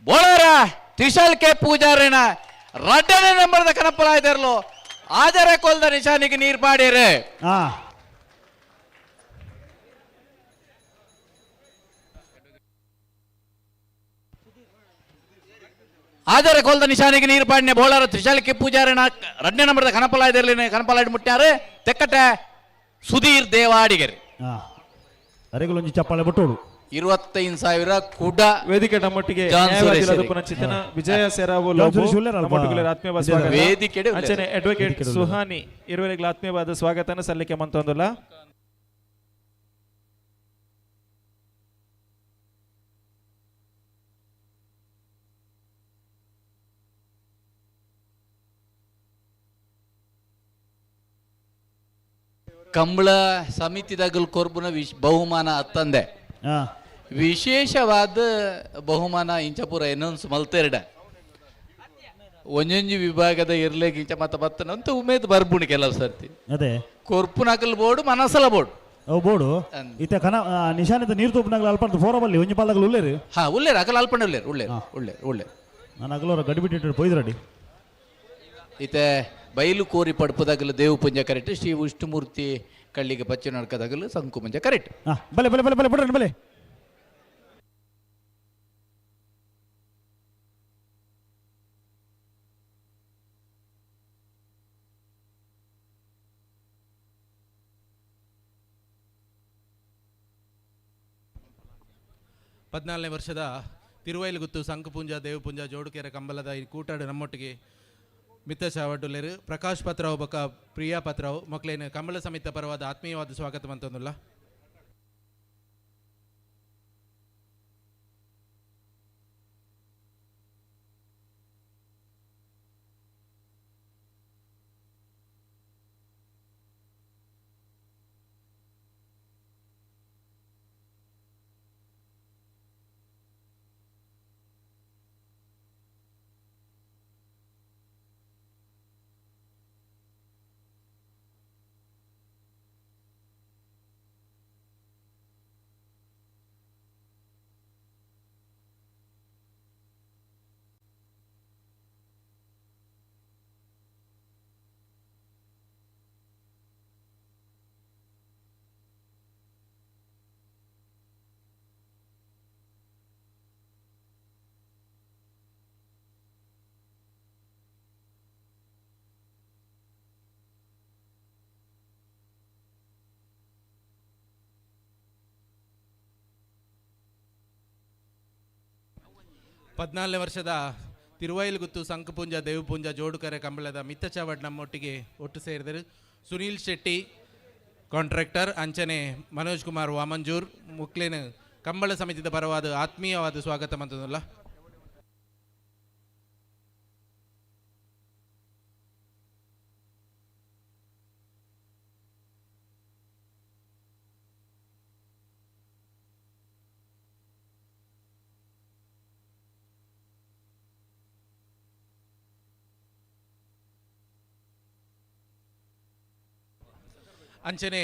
ಬೋಳಾರ ತ್ರಿಶಾಲ್ ಕೆ ಪೂಜಾರಿನ ರಡ್ಡನೇ ನಂಬರ್ದ ಕನಪಲಾಯದ ಇರಲು ಆದರ ಕೊಲ್ದ ನಿಶಾನಿಗೆ ನೀರು ಪಾಡಿರೆ. ಆದರೆ ಕೊಲ್ದ ನಿಶಾನಿಗೆ ನೀರು ಪಾಡಿನ ಬೋಳಾರ ತ್ರಿಶಾಲ್ ಕೆ ಪೂಜಾರಿನ ರಡ್ಡನೇ ನಂಬರ್ದ ಕನಪಲಾಯದಲ್ಲಿ ಕನಪಲಾಯ್ಡು ಮುಟ್ಟಾರೆ ತೆಕ್ಕಟೆ ಸುಧೀರ್ ದೇವಾಡಿಗರು. ಅರೆಗುಲೊಂಜಿ ಚಪ್ಪಾಳೆ ಬಿಟ್ಟೋಡು. 25,000 ಕುಡ ವೇದಿಕೆ ನಮ್ಮೊಟ್ಟಿಗೆ ಜಾನ್ ಸುರೇಶ್ ನ್ಯಾಯವಾದಿಗಳಾದ ಪುನಃ ವಿಜಯ ಸೆರಾವು ಜಾನ್ ಲೋಬೋ ಸುರೇಶ್ ಉಲ್ಲೇರ್ ಅಲ್ಪ. ನಮ್ಮೊಟ್ಟಿಗೆ ಆತ್ಮೀಯವಾದ ಸ್ವಾಗತ. ವೇದಿಕೆಡೆ ಉಲ್ಲೇರ್. ಅಂಚನೆ ಅಡ್ವೊಕೇಟ್ ವೇದಿಕೆಡೆ ಉಲ್ಲೇರ್. ಸುಹಾನಿ ಇರುವರೆಗೆ ಆತ್ಮೀಯವಾದ ಸ್ವಾಗತನ ಸಲ್ಲಿಕೆ ಮಂತೊಂದುಲ್ಲ. ಕಂಬಳ ಸಮಿತಿದಾಗಲ್ ಕೊರ್ಬುನ ಬಹುಮಾನ ಅತ್ತಂದೆ. ವಿಶೇಷವಾದ ಬಹುಮಾನ ಇಂಚಪುರ ಎನೌನ್ಸ್ ಮಲ್ತೆರಡ ಒಂಜೊಂಜಿ ವಿಭಾಗದ ಇರ್ಲೇಗ್ ಇಂಚ ಮತ್ತ ಬತ್ತನ ಅಂತ ಉಮೇದ್ ಬರ್ಬುಣಿ ಕೆಲವು ಸರ್ತಿ. ಅದೇ. ಕೊರ್ಪುನಕಲ್ ಬೋರ್ಡು ಮನಸಲ ಬೋರ್ಡು. ಅವು ಬೋರ್ಡು ಇತ್ತೆ ಕನ ನಿಶಾನಿತ ನೀರು ತೂಪುನಾಗಲ ಅಲ್ಪಂತ ಫೋರ ಬಲ್ಲಿ ಒಂಜಿ ಪಾಲ್ದಾಗಲು ಉಲ್ಲೇರು. ಹಾ, ಉಲ್ಲೇರು ಅಕಲ್ ಅಲ್ಪಂಡ ಉಲ್ಲೇರು ಉಲ್ಲೇರು ಉಲ್ಲೇರು ಉಲ್ಲೇರು. ನಾನು ಅಗಲೋರ ಗಡಿ ಬಿಟ್ಟಿಟ್ಟು ಪೋಯ್ದ್ರಡಿ. ಇತ್ತೆ ಬೈಲು ಕೋರಿ ಪಡ್ಪುದಾಗಲು ದೇವು ಪುಂಜ ಕರೆಕ್ಟ್, ಶ್ರೀ ವಿಷ್ಣುಮೂರ್ತಿ ಕಳ್ಳಿಗೆ ಪಚ್ಚು ನಡ್ಕದಾಗಲು ಸಂಕು ಪುಂಜ ಕರೆಕ್ಟ್. ಬಲೆ ಬಲೆ ಬಲೆ ಬಲೆ ಬಿಡ್ರಿ ಬಲೆ. 14ನೇ ವರ್ಷದ ತಿರುವೈಲುಗುತ್ತು ಸಂಕಪುಂಜ ದೇವಪುಂಜ ಜೋಡುಕೆರೆ ಕಂಬಲದ ಈ ಕೂಟಾಡು ನಮ್ಮೊಟ್ಟಿಗೆ ಮಿತ್ತ ಚಾವಡ್ಡುಲೇರು ಪ್ರಕಾಶ್ ಪತ್ರವು ಬೊಕ ಪ್ರಿಯಾ ಪತ್ರವು ಮಕ್ಕಳೇನು ಕಂಬಳ ಸಮಿತ ಪರವಾದ ಆತ್ಮೀಯವಾದ ಸ್ವಾಗತ ಅಂತಂದುಲ್ಲ. 14ನೇ ವರ್ಷದ ತಿರುವೈಲುಗುತ್ತು ಸಂಕಪುಂಜ ದೇವಪುಂಜ ಜೋಡುಕರೆ ಕಂಬಳದ ಮಿತ್ತಚಾವಡ್ ನಮ್ಮೊಟ್ಟಿಗೆ ಒಟ್ಟು ಸೇರಿದರು ಸುನೀಲ್ ಶೆಟ್ಟಿ ಕಾಂಟ್ರಾಕ್ಟರ್ ಅಂಚನೆ ಮನೋಜ್ ಕುಮಾರ್ ವಾಮಂಜೂರ್ ಮುಕ್ಲೇನು ಕಂಬಳ ಸಮಿತಿದ ಪರವಾದ ಆತ್ಮೀಯವಾದ ಸ್ವಾಗತ ಮಂತದಲ್ಲ. ಅಂಚನೆ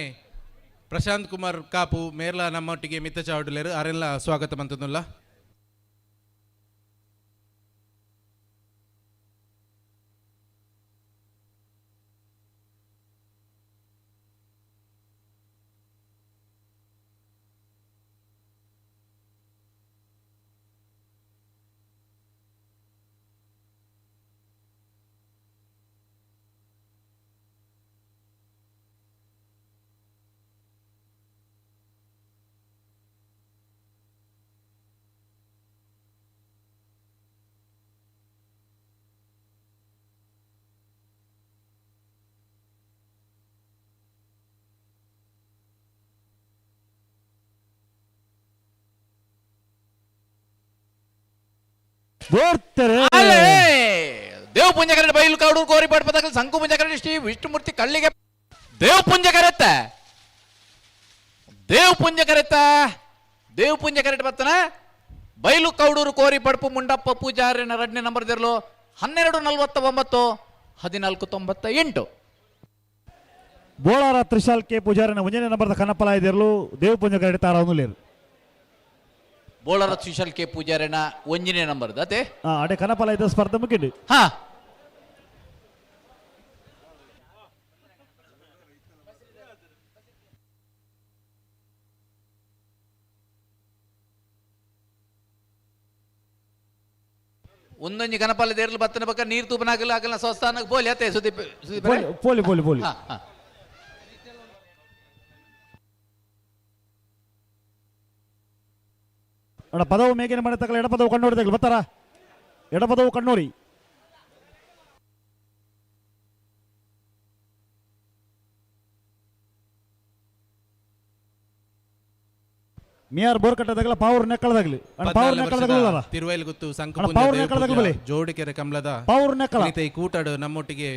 ಪ್ರಶಾಂತ್ ಕುಮಾರ್ ಕಾಪು ಮೇರ್ಲಾ ನಮ್ಮೊಟ್ಟಿಗೆ ಮಿತ್ತ ಚಾವಡುಲೇರು ಅರೆಲ್ಲ ಸ್ವಾಗತ ಮಂತದುಲ್ಲ. ಬೋರ್ತಾರೆ ದೇವ್ ಪುಂಜಕರ ಬೈಲು ಕಾಡೂರು ಕೋರಿ ಪಡ್ಪದಾಗಲಿ ಸಂಕು ಪುಂಜಕರ ಶ್ರೀ ವಿಷ್ಣುಮೂರ್ತಿ ಕಳ್ಳಿಗೆ ದೇವ್ ಪುಂಜಕರೆತ್ತ ದೇವ್ ಪುಂಜಕರೆತ್ತ ದೇವ್ ಪುಂಜಕರೆಟ್ ಬತ್ತನ ಬೈಲು ಕೌಡೂರು ಕೋರಿ ಪಡ್ಪು ಮುಂಡಪ್ಪ ಪೂಜಾರಿನ ಎರಡನೇ ನಂಬರ್ ದಿರ್ಲು 12:49 14:98. ಬೋಳಾರ ತ್ರಿಶಾಲ್ ಕೆ ಪೂಜಾರಿನ ಒಂಜನೇ ನಂಬರ್ದ ಕನ್ನಪ್ಪಲ ಇದಿರ್ಲು ದೇವ್ ಪುಂಜಕರೆಡ್ ತಾರ ಒಂದುಲೇರು. ಬೋಳಾರ ತ್ರಿಶಾಲ್ ಕೆ ಪೂಜಾರಿನ ಒಂಜನೇ ನಂಬರ್ ಅತೆ ಅಡೆ ಕನ್ನಪ್ಪಲ ಇದ್ದ ಸ್ಪರ್ಧೆ ಮುಗಿಂಡು. ಹಾ ಒಂದೊಂಜಿ ಕನಪಾಲ ದೇರ್ಲು ಬತ್ತನ ಪಕ್ಕ ನೀರು ತೂಪನಾಗಲ್ಲ ಆಗಲ್ಲ ಸ್ವಸ್ಥಾನಕ್ಕೆ ಬೋಲಿ ಅತ್ತೆ ಸುದೀಪ್ ಸುದೀಪ್ ಪೋಲಿ ಪೋಲಿ ಪೋಲಿ ಪೋಲಿ. ಹಾ ಹಾ ಅಣ್ಣ ಪದವು ಮೇಗಿನ ಮನೆ ತಗಲ ಎಡಪದವು ಕಣ್ಣೋರಿ ತಗಲು ಬರ್ತಾರ ಎಡಪದವು ಕಣ್ಣೋರಿ. ಮಿಯಾರ್ ಬೋರ್ ಕಟ್ಟದಾಗಲ ಪಾವೂರ್ ನೆಕ್ಕಳದಾಗಲಿ ಅಣ್ಣ ಪಾವೂರ್ ನೆಕ್ಕಳದಾಗಲ್ಲ ತಿರುವೈಲುಗುತ್ತು ಅಣ್ಣ, ಪಾವೂರ್ ನೆಕ್ಕಳದಾಗಲಿ ಬಲಿ. ಜೋಡಿಕೆರೆ ಕಮಲದ ಪಾವೂರ್ ನೆಕ್ಕಳ ಈ ಕೂಟಾಡು ನಮ್ಮೊಟ್ಟಿಗೆ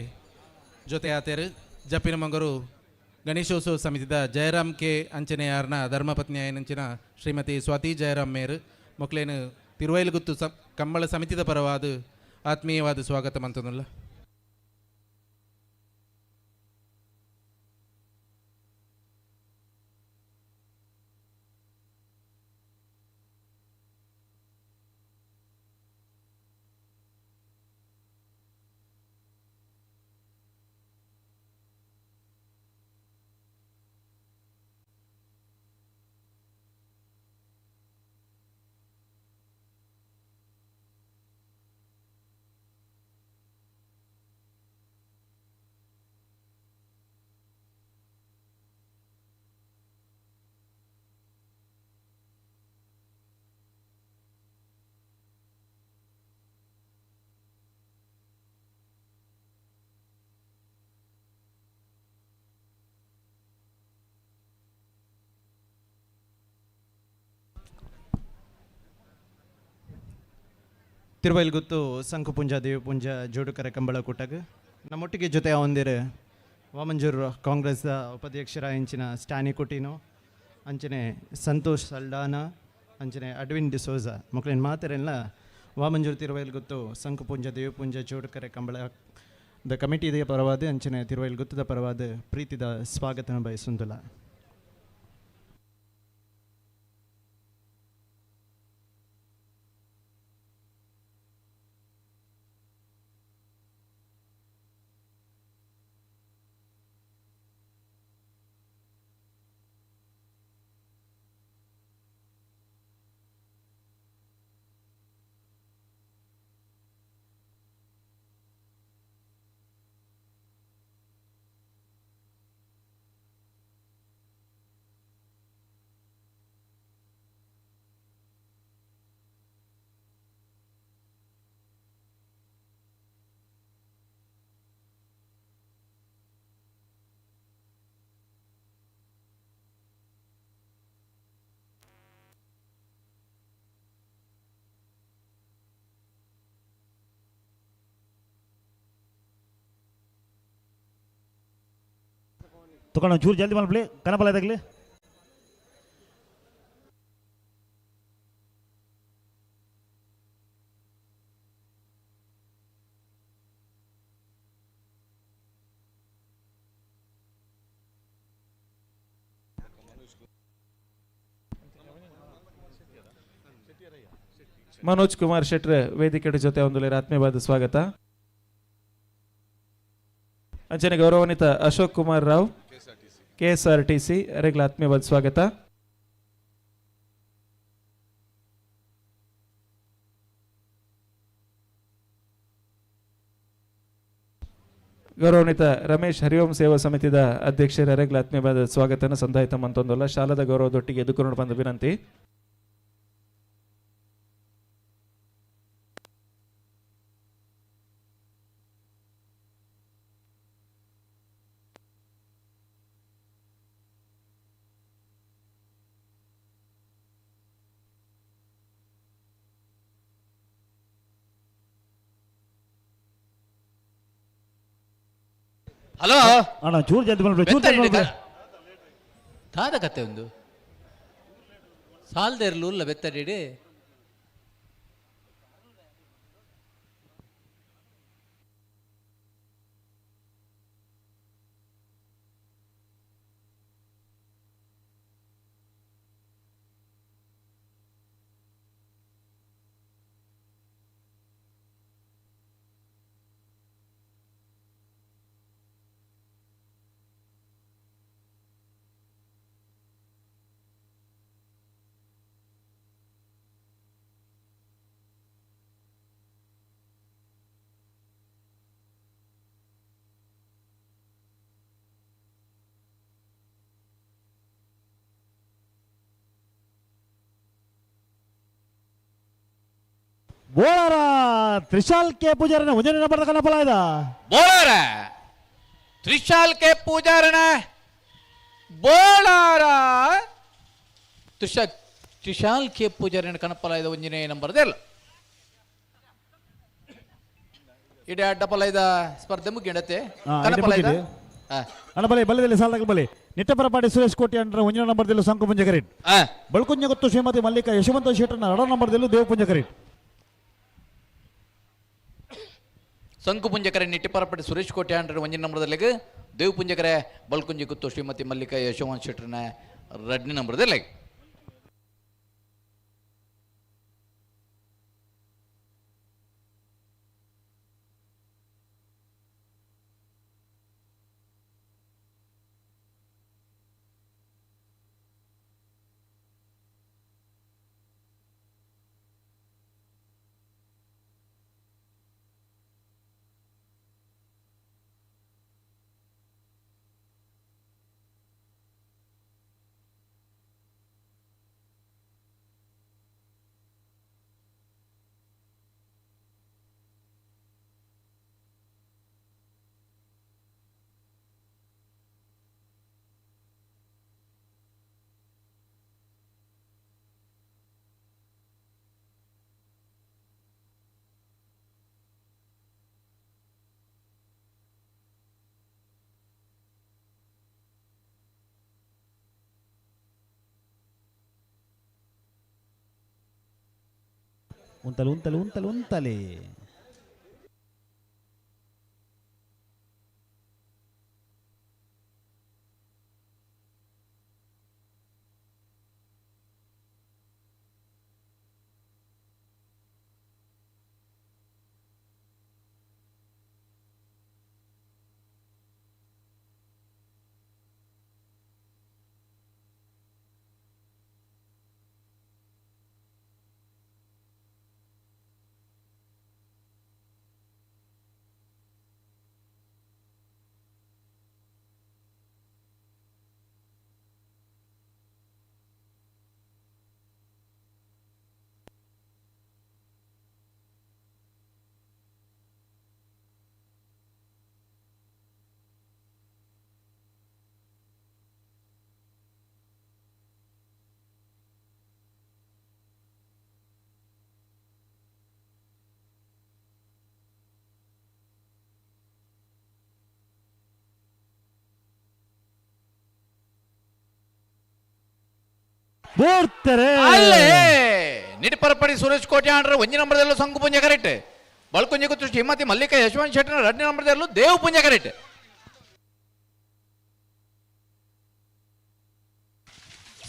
ಜೊತೆ ಆತೇರು ಜಪ್ಪಿನ ಮಂಗರು ಗಣೇಶೋತ್ಸವ ಸಮಿತಿದ ಜಯರಾಮ್ ಕೆ ಅಂಚನೆಯಾರ್ನ ಧರ್ಮಪತ್ನಿ ಆಯನಂಚಿನ ಶ್ರೀಮತಿ ಸ್ವಾತಿ ಜಯರಾಮ್ ಮೇರು ಮೊಕ್ಲೇನು ತಿರುವೈಲುಗುತ್ತು ಸ ಕಂಬಳ ಸಮಿತಿದ ಪರವಾದ ಆತ್ಮೀಯವಾದ ಸ್ವಾಗತ ಮಂತನುಲ್ಲ. ತಿರುವೈಲ್ಗುತ್ತು ಸಂಕುಪುಂಜ ದೇವಪುಂಜ ಜೋಡುಕರೆ ಕಂಬಳ ಕೂಟಗ್ ನಮ್ಮೊಟ್ಟಿಗೆ ಜೊತೆ ಹೊಂದಿರು ವಾಮಂಜೂರ್ ಕಾಂಗ್ರೆಸ್ದ ಉಪಾಧ್ಯಕ್ಷರ ಅಂಚಿನ ಸ್ಟ್ಯಾನಿ ಕುಟಿನೋ ಅಂಚನೆ ಸಂತೋಷ್ ಸಲ್ಡಾನ ಅಂಚನೆ ಅಡ್ವಿನ್ ಡಿಸೋಜ ಮಕ್ಕಳಿನ ಮಾತೆರೆಲ್ಲ ವಾಮಂಜೂರ್ ತಿರುವೈಲ್ಗುತ್ತು ಸಂಕುಪುಂಜ ದೇವಪುಂಜ ಜೋಡುಕರೆ ಕಂಬಳ the ಕಮಿಟಿದ ಪರವಾದ ಅಂಚನೆ ತಿರುವೈಲ್ಗುತ್ತದ ಪರವಾದ ಪ್ರೀತಿದ ಸ್ವಾಗತನ ಬಯಸುಂದುಲ. ತುಕಣ ಚೂರು ಜಲ್ದಿ ಮಲ್ಪಲಿ ಕನಪಲ ತಗಲಿ. ಮನೋಜ್ ಕುಮಾರ್ ಶೆಟ್ರ್ ವೇದಿಕೆ ಜೊತೆ ಒಂದು ಆತ್ಮೀಯವಾದ ಸ್ವಾಗತ. ಅಂಚನೆ ಗೌರವಾನ್ವಿತ ಅಶೋಕ್ ಕುಮಾರ್ ರಾವ್ ಕೆಎಸ್ಆರ್ಟಿಸಿ ಅರೆಗ್ಲ ಆತ್ಮೀಯವಾದ ಸ್ವಾಗತ. ಗೌರವಾನ್ವಿತ ರಮೇಶ್ ಹರಿಓಂ ಸೇವಾ ಸಮಿತಿದ ಅಧ್ಯಕ್ಷರ ಅರೆಗ್ಲ ಆತ್ಮೀಯವಾದ ಸ್ವಾಗತನ ಸಂದಾಯಿತ ಮಂತೊಂದಲ್ಲ ಶಾಲಾದ ಗೌರವದೊಟ್ಟಿಗೆ ಎದುಕೊಂಡು ಬಂದ ವಿನಂತಿ. ಹಲೋ. ಅಣ್ಣ, ಚೂರು ಜಲ್ದಿ ಬಂದ್ಬಿಡಿ, ಚೂರು ಜಲ್ದಿ ಬಂದ್ಬಿಡಿ. ದಾದ ಕತೆ ಒಂದು ಸಾಲ್ದೇರ್ಲು ಉಲ್ಲ ಬೆತ್ತಡಿಡಿ. ಬೋಳಾರ ತ್ರಿಶಾಲ್ ಕೆ ಪೂಜಾರನ ಒಂದನೇ ನಂಬರ್ ಕನಪಲ ಇದ. ಬೋಳಾರ ತ್ರಿಶಾಲ್ ಕೆ ಪೂಜಾರನ, ಬೋಳಾರ ತ್ರಿಶಾಲ್ ಕೆ ಪೂಜಾರನ ಕನಪಲ ಇದ ಒಂಜನೇ ನಂಬರ್ದೆಲ್ಲ ಇಡೀ ಅಡ್ಡಪಲ ಇದ ಸ್ಪರ್ಧೆ ಮುಗಿಡತ್ತೆ. ಕನಪಲ ಇದ. ಅಣ್ಣ ಬಲೆ ಬಲೆದಲ್ಲಿ ಸಾಲದಾಗ ಬಲೆ ನಿಟ್ಟಪರಪಾಡಿ ಸುರೇಶ್ ಕೋಟಿ ಅಂದ್ರೆ ಒಂದನೇ ನಂಬರ್ದಲ್ಲಿ ಸಂಕು ಪುಂಜ ಕರೀಟ್. ಬಳ್ಕುಂಜ ಗೊತ್ತು ಶ್ರೀಮತಿ ಮಲ್ಲಿಕಾ ಯಶವಂತ ಶೆಟ್ಟರ್ನ ಎರಡನೇ ನಂಬರ್ದಲ್ಲೂ ದೇವ ಪುಂಜ ಕರೀಟ್. ಸಂಕು ಪುಂಜಕರೆ ನಿಟ್ಟಿಪರಪಟ್ಟಿ ಸುರೇಶ್ ಕೋಟೆ ಅಂದ್ರೆ ಒಂಜಿನ ನಂಬರ್ದಲ್ಲಿ, ದೇವ್ ಪುಂಜಕರೆ ಬಲ್ಕುಂಜಿ ಗುತ್ತು ಶ್ರೀಮತಿ ಮಲ್ಲಿಕಾ ಯಶವಂತ ಶೆಟ್ಟರ್ನ ಎರಡನೇ ನಂಬರ್ದಲ್ಲಿ. ಉಂತಲೆ ಉಂತಲೆ ಉಂತಲೆ ಉಂತಲೆ. ಬೋರ್ತಾರೆ. ಅಲ್ಲೇ ನಿಟಿಪರಪಡಿ ಸುರೇಶ್ ಕೋಟೆ ಆಂಡ್ರೆ ಒಂಜಿ ನಂಬರ್ದಲ್ಲೂ ಸಂಕು ಪುಂಜ ಕರೆಕ್ಟ್, ಬಳ್ಕುಂಜಿ ಗುತ್ತು ಶ್ರೀಮತಿ ಮಲ್ಲಿಕಾ ಯಶವಂತ ಶೆಟ್ಟರ್ ಎರಡನೇ ನಂಬರ್ದಲ್ಲೂ ದೇವ್ ಪುಂಜ ಕರೆಕ್ಟ್.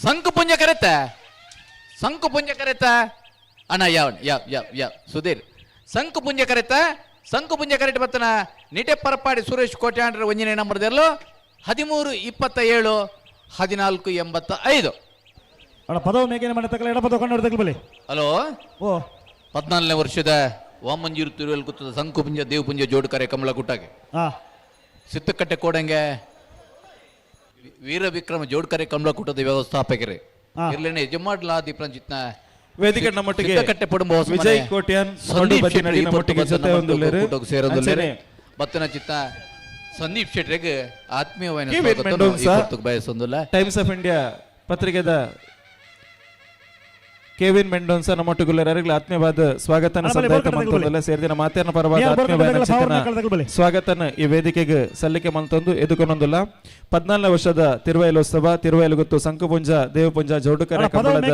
ಸಂಕು ಪುಂಜ ಕರೆತ್ತ, ಸಂಕು ಪುಂಜ ಕರೆತ್ತ ಅಣ್ಣ, ಯಾವ ಯಾವ ಯಾವ ಯಾವ ಸುಧೀರ್ ಸಂಕು ಪುಂಜ ಕರೆತ್ತ, ಸಂಕು ಪುಂಜ ಕರೆಕ್ಟ್ ಬತ್ತನ ನಿಟೆ ಪರಪಾಡಿ ಸುರೇಶ್ ಕೋಟೆ ಆಂಡ್ರೆ ಒಂಜನೇ ನಂಬರ್ದಲ್ಲೂ 13 27 14 85. ಅಣ್ಣ ಪದವು ಮೇಕೇನೆ ಮನೆ ತಕಲ ಎಡ ಪದವು ಕಣ್ಣು ತಕಲ ಬಲಿ. ಹಲೋ. ಓ. 14ನೇ ವರ್ಷದ ವಾಮಂಜೂರು ತಿರುವಲ್ ಗುತ್ತದ ಸಂಕುಪುಂಜ ದೇವಪುಂಜ ಜೋಡುಕರೆ ಕಮಲ ಗುಟ್ಟಾಗೆ ಸಿತ್ತಕಟ್ಟೆ ಕೋಡಂಗೆ ವೀರ ವಿಕ್ರಮ ಜೋಡ್ಕರೆ ಕಮಲಕೂಟದ ವ್ಯವಸ್ಥಾಪಕರೇ ಇರ್ಲೇನೆ ಯಜಮಾಡ್ಲಾ ದೀಪ್ರಂಜಿತ್ನ ವೇದಿಕೆ ನಮ್ಮೊಟ್ಟಿಗೆ ಸಿದ್ದಕಟ್ಟೆ ಪಡುಂಬ ಹೊಸಮನೆ ವಿಜಯ್ ಕೋಟ್ಯಾನ್ ಸಂದೀಪ್ ಬತ್ತಿ ಶೆಟ್ಟಿ ನಡಿ ನಮ್ಮೊಟ್ಟಿಗೆ ಜೊತೆ ಒಂದುಲ್ಲೇರು. ಕೂಟಕ್ಕೆ ಸೇರೊಂದುಲ್ಲೇರು. ಅಂಚನೆ ಬತ್ತಿನ ಚಿತ್ತ ಸಂದೀಪ್ ಶೆಟ್ರಿಗೆ ಆತ್ಮೀಯವಾದ ಕೆ ವಿ ಸ್ವಾಗತವನ್ನು ಈ ಮೆಂಡೋನ್ಸಾ, ಹೊತ್ತಿಗೆ ಬಯಸೊಂದುಲ್ಲ. ಟೈಮ್ಸ್ ಆಫ್ ಇಂಡಿಯಾ ಪತ್ರಿಕೆದ ಕೆವಿನ್ ಮೆಂಡೋನ್ಸಾ ನಮ್ಮೊಟ್ಟುಗುಲ್ಲೆರ್ ಅರೆಗ್ಲ ಆತ್ಮೀಯವಾದ ಸ್ವಾಗತನ ಸಂದಾಯ್ತ ಮಂತೊಂದುಲ್ಲ. ಸೇರ್ದಿನ ಮಾತೆರ್ನ ಪರವಾದ ಆತ್ಮೀಯವಾದ ಚಿತ್ತನ ಸ್ವಾಗತನ ಈ ವೇದಿಕೆಗೆ ಸಲ್ಲಿಕೆ ಮಂತೊಂದು ಎದುಕೊನೊಂದುಲ್ಲ. 14ನೇ ವರ್ಷದ ತಿರುವೈಲೋತ್ಸವ ತಿರುವೈಲುಗುತ್ತು ಸಂಕುಪುಂಜ ದೇವಪುಂಜ ಜೋಡುಕರೆ ಕಂಬಳದ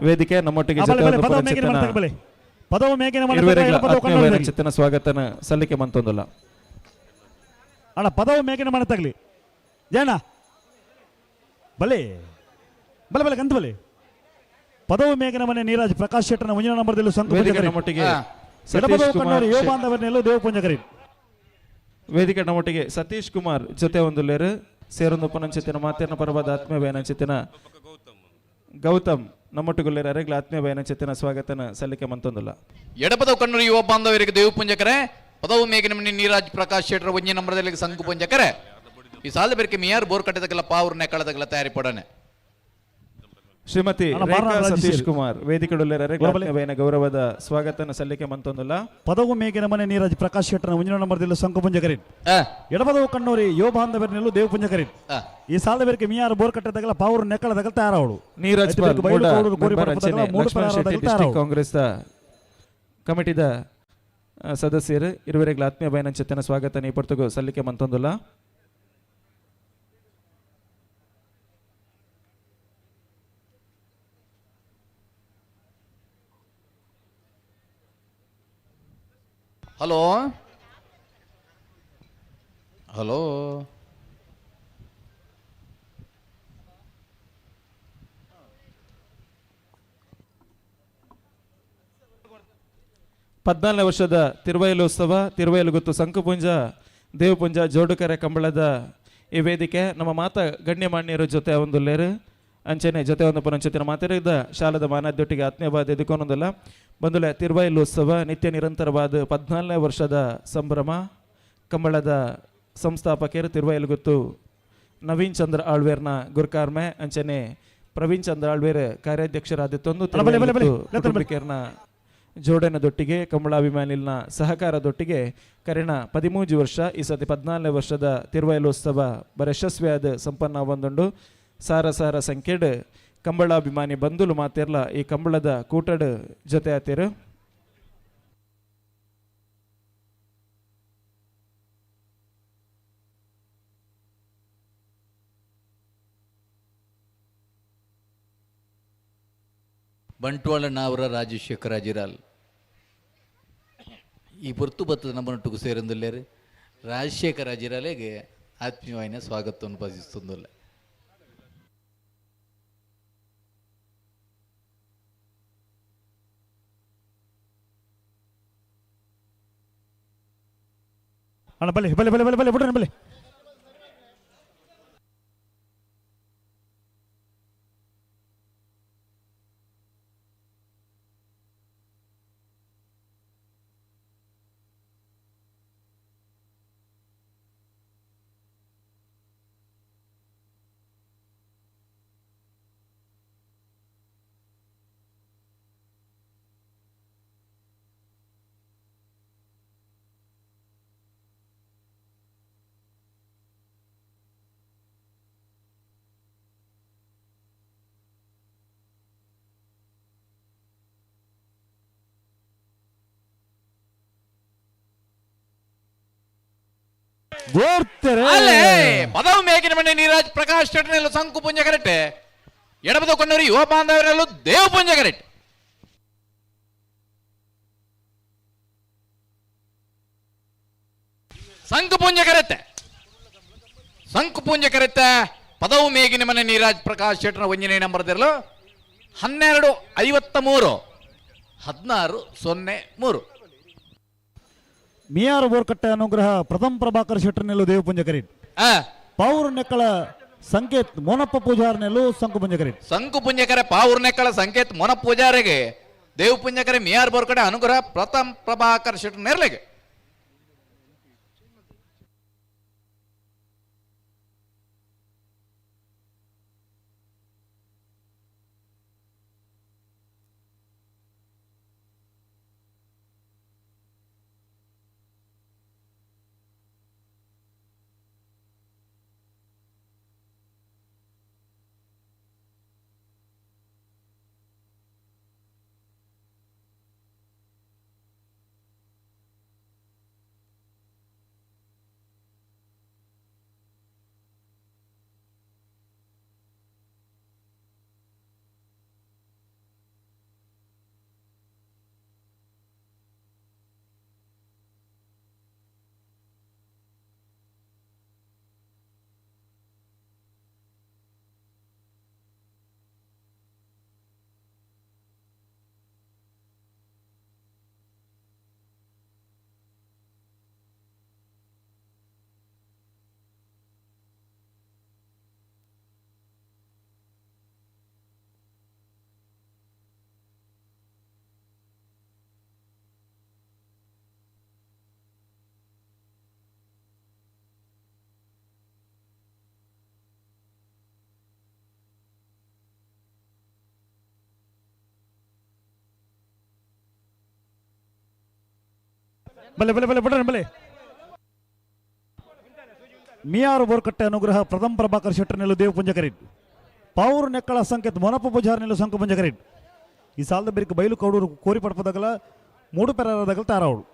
ವೇದಿಕೆ ನಮ್ಮೊಟ್ಟಿಗೆ ಜೊತೆ ಇರುವರೆಗಳ ಚಿತ್ತನ ಸ್ವಾಗತನ ಸಲ್ಲಿಕೆ ಮಂತೊಂದುಲ್ಲ. ಅಣ್ಣ ಪದವು ಮೇಕಿನ ಮನೆ ತಗಲಿ ಜಯಣ್ಣ ಬಲೆ ಬಲೆ ಬಲೆ ಕಂತ ಬಲೆ ಪದವು ಮೇಘನ ಮನೆ ನೀರಾಜ್ ಪ್ರಕಾಶ್ ಶೆಟ್ಟರ್ನ ಮುಂದಿನ ನಂಬರ್ದಲ್ಲಿ ವೇದಿಕೆ ನಮ್ಮೊಟ್ಟಿಗೆ ಸತೀಶ್ ಕುಮಾರ್ ಯುವ ಬಾಂಧವರನ್ನೆಲ್ಲೂ ದೇವಪುಂಜಕರಿ ವೇದಿಕೆ ನಮ್ಮೊಟ್ಟಿಗೆ ಸತೀಶ್ ಕುಮಾರ್ ಜೊತೆ ಒಂದು ಲೇರು ಸೇರೊಂದು ಪನಂಚಿತ್ತಿನ ಮಾತೇನ ಪರವಾದ ಆತ್ಮೀಯ ಬಯನಂಚಿತ್ತಿನ ಗೌತಮ್ ನಮ್ಮೊಟ್ಟಿಗುಲ್ಲೇರು ಅರೆಗ್ಲ ಆತ್ಮೀಯ ಬಯನಂಚಿತ್ತಿನ ಸ್ವಾಗತನ ಸಲ್ಲಿಕೆ ಮಂತೊಂದುಲ್ಲ. ಎಡಪದವು ಕಣ್ಣೂರು ಯುವ ಬಾಂಧವರಿಗೆ ದೇವಪುಂಜಕರೆ ಪದವು ಮೇಘನ ಮನೆ ನೀರಾಜ್ ಪ್ರಕಾಶ್ ಶೆಟ್ಟರ್ ಒಂಜಿ ನಂಬರ್ದಲ್ಲಿ ಸಂಕು ಪುಂಜಕರೆ ಈ ಸಾಲ ಬೆರಕೆ ಮಿಯಾರ್ ಬೋರ್ ಕಟ್ಟದಕ್ಕೆಲ್ಲ ಪಾವ್ರನ್ನೇ ಕಳೆದಕ್ಕೆಲ್ಲ ತಯಾರಿ ಪಡನೆ. ಶ್ರೀಮತಿ ರೇಖಾ ಸತೀಶ್ ಕುಮಾರ್ ವೇದಿಕೆಡುಲ್ಲೇರ ಗೌರವದ ಸ್ವಾಗತನ ಸಲ್ಲಿಕೆ ಮಂತೊಂದುಲ್ಲ. ಪದವು ಮೇಗಿನ ಮನೆ ನೀರಾಜ್ ಪ್ರಕಾಶ್ ಶೆಟ್ಟರ್ನ ಮುಂದಿನ ನಂಬರ್ದಲ್ಲಿ ಸಂಕುಪುಂಜಕರಿ ಎಡಪದವು ಕಣ್ಣೂರಿ ಯುವ ಬಾಂಧವರನ್ನೆಲ್ಲೂ ದೇವಪುಂಜಕರಿ ಈ ಸಾಲ ಬೆರಕೆ ಮಿಯಾರ್ ಬೋರ್ ಕಟ್ಟದಕ್ಕೆಲ್ಲ ಪಾವ್ರ ನೆಕ್ಕಳದಕ್ಕೆಲ್ಲ ತಯಾರಾವಳು. ನೀರಜ್ ಪಾಲ್ ಲಕ್ಷ್ಮಣ ಶೆಟ್ಟಿ ಡಿಸ್ಟ್ರಿಕ್ಟ್ ಕಾಂಗ್ರೆಸ್ ಕಮಿಟಿದ ಸದಸ್ಯರು ಇರುವರೆಗಳ ಆತ್ಮೀಯ ಬಯನಂಚೆತ್ತನ ಸ್ವಾಗತ ಈ ಪೊರ್ತುಗು ಸಲ್ಲಿಕೆ ಮಂತೊಂದುಲ್ಲ. ಹಲೋ ಹಲೋ 14ನೇ ವರ್ಷದ ತಿರುವೈಲೋತ್ಸವ ತಿರುವೈಲುಗುತ್ತು ಸಂಕುಪುಂಜ ದೇವಪುಂಜ ಜೋಡುಕರೆ ಕಂಬಳದ ಈ ವೇದಿಕೆ ನಮ್ಮ ಮಾತ ಗಣ್ಯಮಾನ್ಯರ ಜೊತೆ ಒಂದು ಲೇರು ಅಂಚನೆ ಜೊತೆ ಒಂದು ಪುನಂಚತಿನ ಮಾತೆರಿದ ಶಾಲದ ಮಾನಾದ್ಯೊಟ್ಟಿಗೆ ಆತ್ಮೀಯವಾದ ಎದುಕೊನೊಂದಲ್ಲ ಬಂದುಲೆ ತಿರುವೈಲೋತ್ಸವ ನಿತ್ಯ ನಿರಂತರವಾದ 14ನೇ ವರ್ಷದ ಸಂಭ್ರಮ ಕಂಬಳದ ಸಂಸ್ಥಾಪಕರು ತಿರುವೈಲುಗುತ್ತು ನವೀನ್ ಚಂದ್ರ ಆಳ್ವೇರ್ನ ಗುರುಕಾರ್ಮೆ ಅಂಚನೆ ಪ್ರವೀಣ್ ಚಂದ್ರ ಆಳ್ವೇರ್ ಕಾರ್ಯಾಧ್ಯಕ್ಷರಾದಿತ್ತೊಂದು ಕುಟುಂಬಿಕೆಯರ್ನ ಜೋಡಣದೊಟ್ಟಿಗೆ ಕಂಬಳಾಭಿಮಾನಿಲ್ನ ಸಹಕಾರದೊಟ್ಟಿಗೆ ಕರೆಣ 13 ವರ್ಷ ಈ ಸತಿ 14ನೇ ವರ್ಷದ ತಿರುವೈಲೋತ್ಸವ ಬರ ಯಶಸ್ವಿಯಾದ ಸಂಪನ್ನ ಒಂದುಂಡು. ಸಾರ ಸಾರ ಸಂಖ್ಯೆಡ್ ಕಂಬಳಾಭಿಮಾನಿ ಬಂಧುಲು ಮಾತಿರ್ಲ ಈ ಕಂಬಳದ ಕೂಟಡ್ ಜೊತೆ ಆತಿರು. ಬಂಟ್ವಾಳ ನಾವರ ರಾಜಶೇಖರ ಅಜಿರಾಲ್ ಈ ಪೊರ್ತು ಬತ್ತದ ನಮ್ಮನೊಟ್ಟಿಗೆ ಸೇರೊಂದುಲ್ಲೇರು ರಾಜಶೇಖರ ಅಜಿರಾಲೆಗೆ ಆತ್ಮೀಯವಾಯಿನ ಸ್ವಾಗತವನ್ನು ಬಯಸುತ್ತೊಂದುಲ್ಲ. ಅಣ್ಣ ಬಲೆ ಬಲೆ ಬಲೆ ಬಲೆ ಬಲೆ ಬಿಡ್ರಿ ಬಲೆ. ಪದವು ಮೇಗಿನ ಮನೆ ನೀರಾಜ್ ಪ್ರಕಾಶ್ ಶೆಟ್ಟನೆಲ್ಲ ಸಂಕು ಪುಂಜ ಕರೆಕ್ಟ್ ಎಡಬದ ಕೊಂಡವರು ಯುವ ಬಾಂಧವರೆಲ್ಲೂ ದೇವ ಪುಂಜ ಕರೆಕ್ಟ್. ಸಂಕು ಪುಂಜ ಕರೆತ್ತೆ ಸಂಕು ಪುಂಜ ಕರೆತ್ತೆ ಪದವು ಮೇಗಿನ ಮನೆ ನೀರಾಜ್ ಪ್ರಕಾಶ್ ಶೆಟ್ಟನ ಒಂಜನೇ ನಂಬರ್ದಿರಲು 12:53 16:03. ಮಿಯಾರು ಬೋರ್ಕಟ್ಟೆ ಅನುಗ್ರಹ ಪ್ರಥಮ ಪ್ರಭಾಕರ್ ಶೆಟ್ಟರ್ನೆಲ್ಲು ದೇವಪುಂಜಕರಿ ಪಾವೂರು ನೆಕ್ಕಳ ಸಂಕೇತ್ ಮೋನಪ್ಪ ಪೂಜಾರ್ನೆಲ್ಲು ಸಂಕು ಪುಂಜಕರಿ ಸಂಕು ಪುಂಜಕರೆ ಪಾವೂರು ನೆಕ್ಕಳ ಸಂಕೇತ್ ಮೋನಪ್ಪ ಪೂಜಾರಿಗೆ ದೇವಪುಂಜಕರೆ ಮಿಯಾರ್ ಬೋರ್ಕಡೆ ಅನುಗ್ರಹ ಪ್ರಥಮ ಪ್ರಭಾಕರ್ ಶೆಟ್ಟರ್ ನೆರ್ಲೆಗೆ. ಬಲೆ ಬಲೆ ಬಲೆ ಬಡ್ರೆ ಬಲೆ. ಮಿಯಾರು ಬೋರ್ಕಟ್ಟೆ ಅನುಗ್ರಹ ಪ್ರಥಮ ಪ್ರಭಾಕರ್ ಶೆಟ್ಟರ್ ನೆಲ್ಲು ದೇವ್ ಪುಂಜಕರಿಟ್. ಪಾವೂರು ನೆಕ್ಕಳ ಸಂಕೇತ್ ಮೊನಪ್ಪ ಪೂಜಾರ್ ನೆಲ್ಲು ಸಂಕ ಪುಂಜಕರಿಟ್. ಈ ಸಾಲದ ಬೆರಿಕ ಬೈಲು ಕೌಡೂರು ಕೋರಿ ಪಡಪದಗಲ ಮೂಡು ಪೆರದಗಲ ತಾರಾವಳು.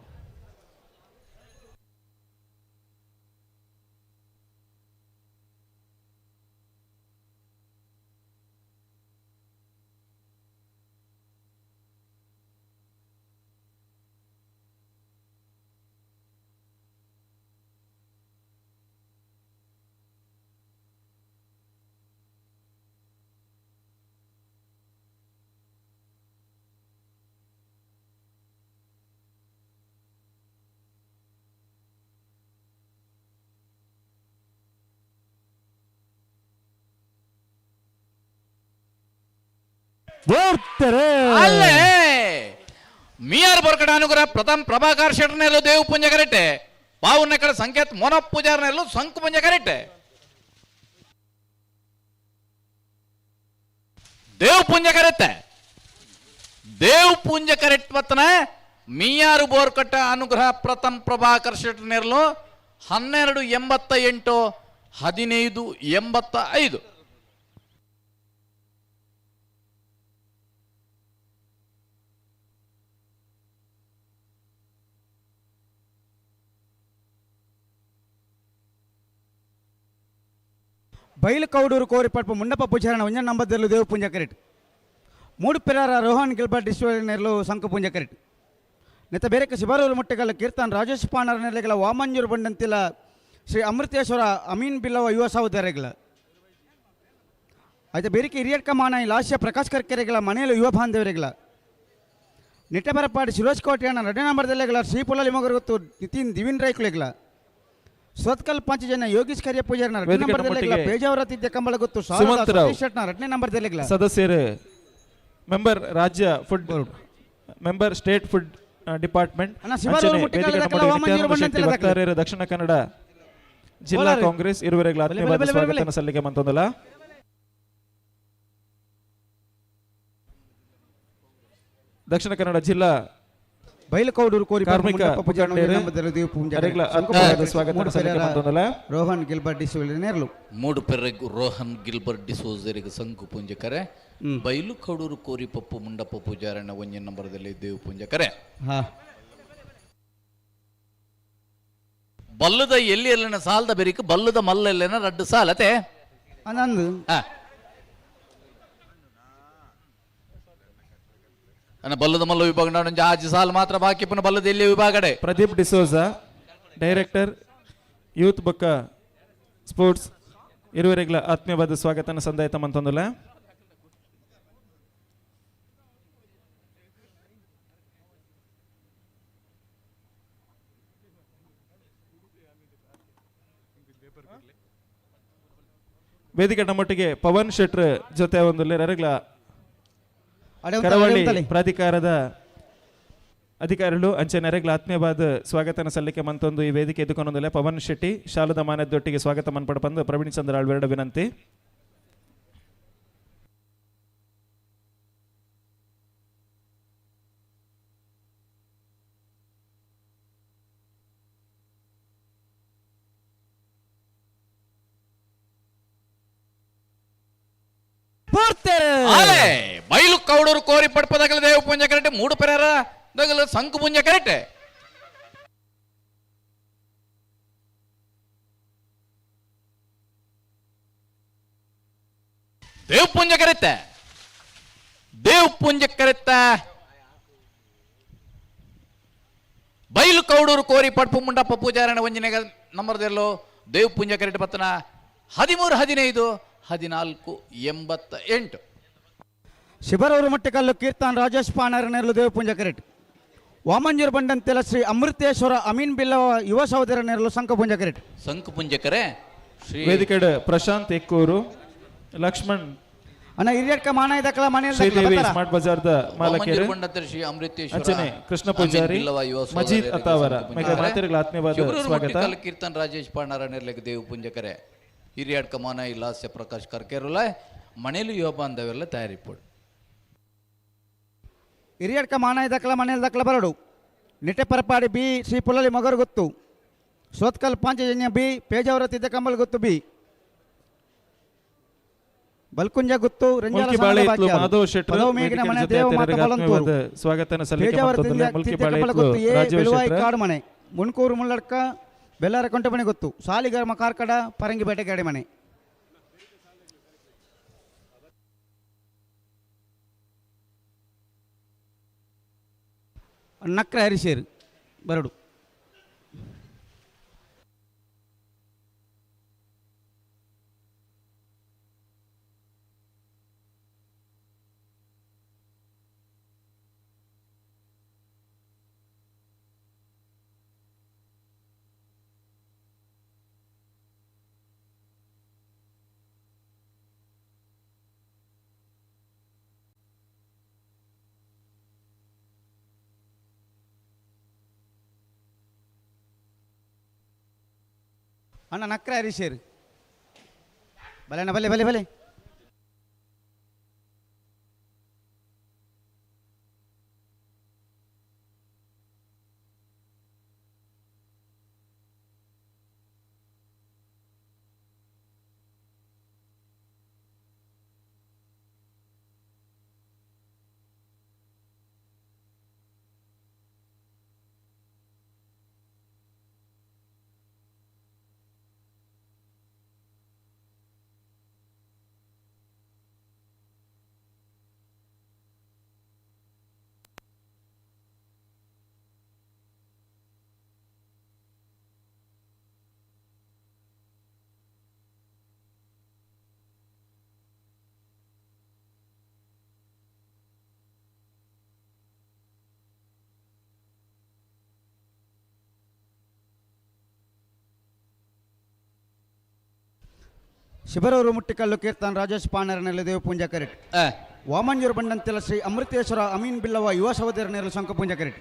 ಅಲ್ಲೇ ಮಿಯಾರ್ ಬೋರ್ಕಡ ಅನುಗ್ರಹ ಪ್ರಥಮ ಪ್ರಭಾಕರ್ ಶೆಟ್ಟರ್ನೆಲ್ಲು ದೇವ್ ಪುಂಜ ಕರೆಕ್ಟೆ. ಪಾವುನ ಕಡೆ ಸಂಕೇತ್ ಮೋನಪ್ಪ ಪೂಜಾರ್ನೆಲ್ಲು ಸಂಕು ಪುಂಜ ಕರೆಕ್ಟೆ. ದೇವ್ ಪುಂಜ ಕರೆಕ್ಟೆ. ದೇವ್ ಪುಂಜ ಕರೆಕ್ಟ್ ಬತ್ತನ ಮಿಯಾರು ಬೋರ್ಕಟ್ಟ ಅನುಗ್ರಹ ಪ್ರಥಮ ಪ್ರಭಾಕರ್ ಶೆಟ್ಟರ್ನೆಲ್ಲು 12.88 15.85. ಬೈಲು ಕೌಡೂರು ಕೋರಿಪಟ್ಪ ಮುಂಡಪ್ಪ ಪೂಜಾರಣ ಒಂಜ ನಂಬದಲ್ಲೂ ದೇವ ಪೂಂಜ ಕರೆಟ್. ಮೂಡು ಪೆರಾರ ರೋಹನ್ ಗಿಲ್ಬರ್ಟ್ ಡಿಸ್ವನೆರ್ಲು ಸಂಕ ಪೂಂಜ ಕರೆಟ್. ನೆತ್ತ ಬೇರೆಕ ಶಿಬರೂರು ಮುಟ್ಟೆಗಲ ಕೀರ್ತನ್ ರಾಜೇಶ್ ಪಾಣರ ನೆಲೆಗಳ ವಾಮಂಜೂರು ಬಂಡಂತಿಲ ಶ್ರೀ ಅಮೃತೇಶ್ವರ ಅಮೀನ್ ಬಿಲ್ಲವ ಯುವ ಸಹೋದರಗಳ. ಆಯ್ತು ಬೇರೆಕೆ ಹಿರಿಯಡ್ಕ ಮಾನ ಲಾಸ್ಯ ಪ್ರಕಾಶ್ ಕರ್ಕೆರೆಗಳ ಮನೆಯಲ್ಲಿ ಯುವ ಬಾಂಧವರಿಗಳ. ನಿಟ್ಟಬರಪಾಡಿ ಶಿರೋಜ್ ಕೋಟೆಯಣ್ಣ ಎರಡನೇ ನಂಬರ್ದಲ್ಲೆಗಳ ಶ್ರೀಪುಲ ಮಗರು ಗೊತ್ತು ನಿತಿನ್ ದಿವಿನ್ ರೈಕುಲೆಗಳ. ಸೋತ್ಕಲ್ ಪಂಚಜನ ಯೋಗೀಶ್ ಕರಿಯ ಪೂಜಾರನ ಎರಡನೇ ನಂಬರ್ದಲ್ಲೆಗಳ ಬೇಜಾವರ ತಿದ್ದೆ ಕಂಬಳ ಗೊತ್ತು ಸತೀಶ್ ಶೆಟ್ನ ಎರಡನೇ ನಂಬರ್ದಲ್ಲೆಗಳ. ಸದಸ್ಯರು ಮೆಂಬರ್ ರಾಜ್ಯ food member state food department ವಕ್ತಾರರು ದಕ್ಷಿಣ ಕನ್ನಡ ಜಿಲ್ಲಾ ಕಾಂಗ್ರೆಸ್ ಇರುವರೆಗಳ ಆತ್ಮೀಯವಾದ ಸ್ವಾಗತ ಸಲ್ಲಿಕೆ ಮಂತೊಂದಲ್ಲ. ದಕ್ಷಿಣ ಕನ್ನಡ ಜಿಲ್ಲಾ ಬೈಲಕೌಡೂರು ಕೋರಿ ಕಾರ್ಮಿಕ ರೋಹನ್ ಗಿಲ್ಬರ್ಟ್ ಡಿಸೋಜ್ ಮೂಡು ಪೆರ್ರೆಗ್ ರೋಹನ್ ಗಿಲ್ಬರ್ಟ್ ಡಿಸೋಜರಿಗೆ ಸಂಕು ಪೂಂಜಕರೆ. ಬೈಲು ಕೌಡೂರು ಕೋರಿ ಪಪ್ಪು ಮುಂಡಪ್ಪ ಪೂಜಾರಣ್ಣ ಒಂಜಿ ನಂಬರದಲ್ಲಿ ದೇವು ಪೂಂಜಕರೆ. ಬಲ್ಲದ ಎಲ್ಲಿ ಎಲ್ಲನ ಸಾಲದ ಬೆರಿಕ ಬಲ್ಲದ ಮಲ್ಲೆಲ್ಲನ ರಡ್ಡು ಸಾಲತೆ ನಂದು ಬಲ್ಲದ ಮಲ್ಲ ವಿಭಾಗ ಆಜಿ ಸಾಲ್ ಮಾತ್ರ ಬಾಕಿ ಪುನಃ ಬಲ್ಲದ ಎಲ್ಲಿ ವಿಭಾಗಡೆ. ಪ್ರದೀಪ್ ಡಿಸೋಜಾ ಡೈರೆಕ್ಟರ್ ಯೂತ್ ಬೊಕ್ಕ ಸ್ಪೋರ್ಟ್ಸ್ ಇರುವರೆಗಳ ಆತ್ಮೀಯವಾದ ಸ್ವಾಗತನ ಸಂದಾಯತ ಮಂತೊಂದುಲ್ಲ. ವೇದಿಕೆ ನಮ್ಮೊಟ್ಟಿಗೆ ಪವನ್ ಶೆಟ್ರ್ ಜೊತೆ ಒಂದು ಅರೆಗ್ಲ ಕರಾವಳಿ ಪ್ರಾಧಿಕಾರದ ಅಧಿಕಾರಿಗಳು ಅಂಚೆ ನೆರೆಗಳ ಆತ್ಮೀಯವಾದ ಸ್ವಾಗತನ ಸಲ್ಲಿಕೆ ಮಂತೊಂದು ಈ ವೇದಿಕೆ ಎದುಕೊಂಡೊಂದಲೆ ಪವನ್ ಶೆಟ್ಟಿ ಶಾಲದ ಮಾನ್ಯದೊಟ್ಟಿಗೆ ಸ್ವಾಗತ ಮನ್ಪಡಪಂದು ಪ್ರವೀಣ್ ಚಂದ್ರ ಆಳ್ವೆರಡ ವಿನಂತಿ. ಬೈಲು ಕೌಡೂರು ಕೋರಿ ಪಡ್ಪದಗಲ ದೇವ ಪುಂಜ ಕರೆಕ್ಟ್. ಮೂಡು ಪೆರಾರ ದಗಲ ಸಂಕು ಪುಂಜ ಕರೆಕ್ಟ್. ದೇವ್ ಪುಂಜ ಕರೆಕ್ಟ್. ದೇವ್ ಪುಂಜ ಕರೆಕ್ಟ. ಬೈಲು ಕೌಡೂರು ಕೋರಿ ಪಡ್ಪು ಮುಂಡಪ್ಪ ಪೂಜಾರಣ ಒಂಜಿನೆಗ ನಂಬರ್ದೆಲ್ಲೋ ದೇವ್ ಪುಂಜ ಕರೆಕ್ಟ್ ಪತ್ತನ 13 15 14 88. ಶಿಬರೂರು ಮಟ್ಟಕಲ್ಲು ಕೀರ್ತನ್ ರಾಜೇಶ್ ಪಾಣರ ದೇವ ಪೂಂಜ ಕರೆಟ್. ವಾಮಂಜೂರು ಬಂಡಂತೆಲ ಶ್ರೀ ಅಮೃತೇಶ್ವರ ಅಮೀನ್ ಬಿಲ್ಲವ ಯುವ ಸಹೋದರ ನೆರಳು ಸಂಕ ಪೂಂಜ ಕರೆಟ್. ಸಂಕ ಪುಂಜಕರೆ ವೇದಿಕೆ ಪ್ರಶಾಂತ್ ಎಕ್ಕೂರು ಲಕ್ಷ್ಮಣ್ ಅಣ್ಣ ಹಿರಿಯಡ್ಕ ಮಾನ ಇದಕ್ಕಲ ಮನೆ ಶ್ರೀದೇವಿ ಸ್ಮಾರ್ಟ್ ಬಜಾರ್ದ ಮಾಲಕರು ಶ್ರೀ ಅಮೃತೇಶ್ವರ ಅಂಚನೆ ಕೃಷ್ಣ ಪೂಜಾರಿ ಮಜೀದ್ ಅತಾವರ ಮಾತೆರೆಗಳ ಆತ್ಮೀಯವಾದ ಸ್ವಾಗತ. ಕೀರ್ತನ್ ರಾಜೇಶ್ ಪಾಣರ ನೆರಳಿಗೆ ದೇವ ಪುಂಜಕರೆ ಹಿರಿಯಡ್ಕ ಮಾನ ಇಲಾಸ್ಯ ಪ್ರಕಾಶ್ ಕರ್ಕೆರುಲ ಮನೇಲಿ ಯುವ ಬಾಂಧವೆಲ್ಲ ತಯಾರಿಪೋಡು. ಹಿರಿಯಡ್ಕ ಮಾನ ಇದಕ್ಕಲ ಮನೇಲಿ ದಕ್ಕಲ ಬರಡು. Nitteparapadi B Shri Polali Mogaruguttu, Surathkal Panchajanya B Pejavara Tiddakambal Guttu B, Balkunja Guttu Renjala Mulki Balehitlu Madhava Shettar Padavu Megina Mane ವೇದಿಕೆ ದೇವ ಜೊತೆ ಮಾತ ಆತಿಥ್ಯರಿಗೆ ಬಲಂತೂರು, ಆತ್ಮೀಯವಾದ ಸ್ವಾಗತನ ಸಲ್ಲಿಕೆ ಪೇಜಾವರ ಮಾಡ್ತದಲ್ಲ ಮುಲ್ಕಿ ತಿದ್ದಕಂಬಲ ಬಾಳೆಹಿತ್ಲು ಗುತ್ತು ಎ ರಾಜೀವ್ ಬೆಳುವಾಯಿ ಶೆಟ್ಟರ್. ಕಾಡುಮನೆ, ಮುಣ್ಕೂರು ಮುಳ್ಳಡ್ಕ ಬೆಲ್ಲಾರ ಕೊಂಟಮನೆ ಗೊತ್ತು, ಸಾಲಿಗರ್ಮ ಕಾರ್ಕಡ ಪರಂಗಿಪೇಟೆ ಗಾಡಿಮನೆ. ನಕ್ರ ಹರಿಶೇರು ಬರಡು. ಅಣ್ಣ ನಕ್ರ ಹರಿಶೇರು ಬಲೆ ಅಣ್ಣ, ಬಲೆ ಬಲೆ ಬಲೆ. ಶಿಬರೂರು ಮುಟ್ಟಿಕಲ್ಲು ಕೀರ್ತನ್ ರಾಜೇಶ್ ಪಾಣರನಲ್ಲಿ ದೇವ ಪೂಂಜಾ ಕರೆಟ್. ವಾಮಂಜೂರು ಬಂಡಂತೆಲ್ಲ ಶ್ರೀ ಅಮೃತೇಶ್ವರ ಅಮೀನ್ ಬಿಲ್ಲವ ಯುವ ಸಹೋದರ ನೆರಳು ಶಂಕ ಪೂಂಜಾ ಕರೆಟ್.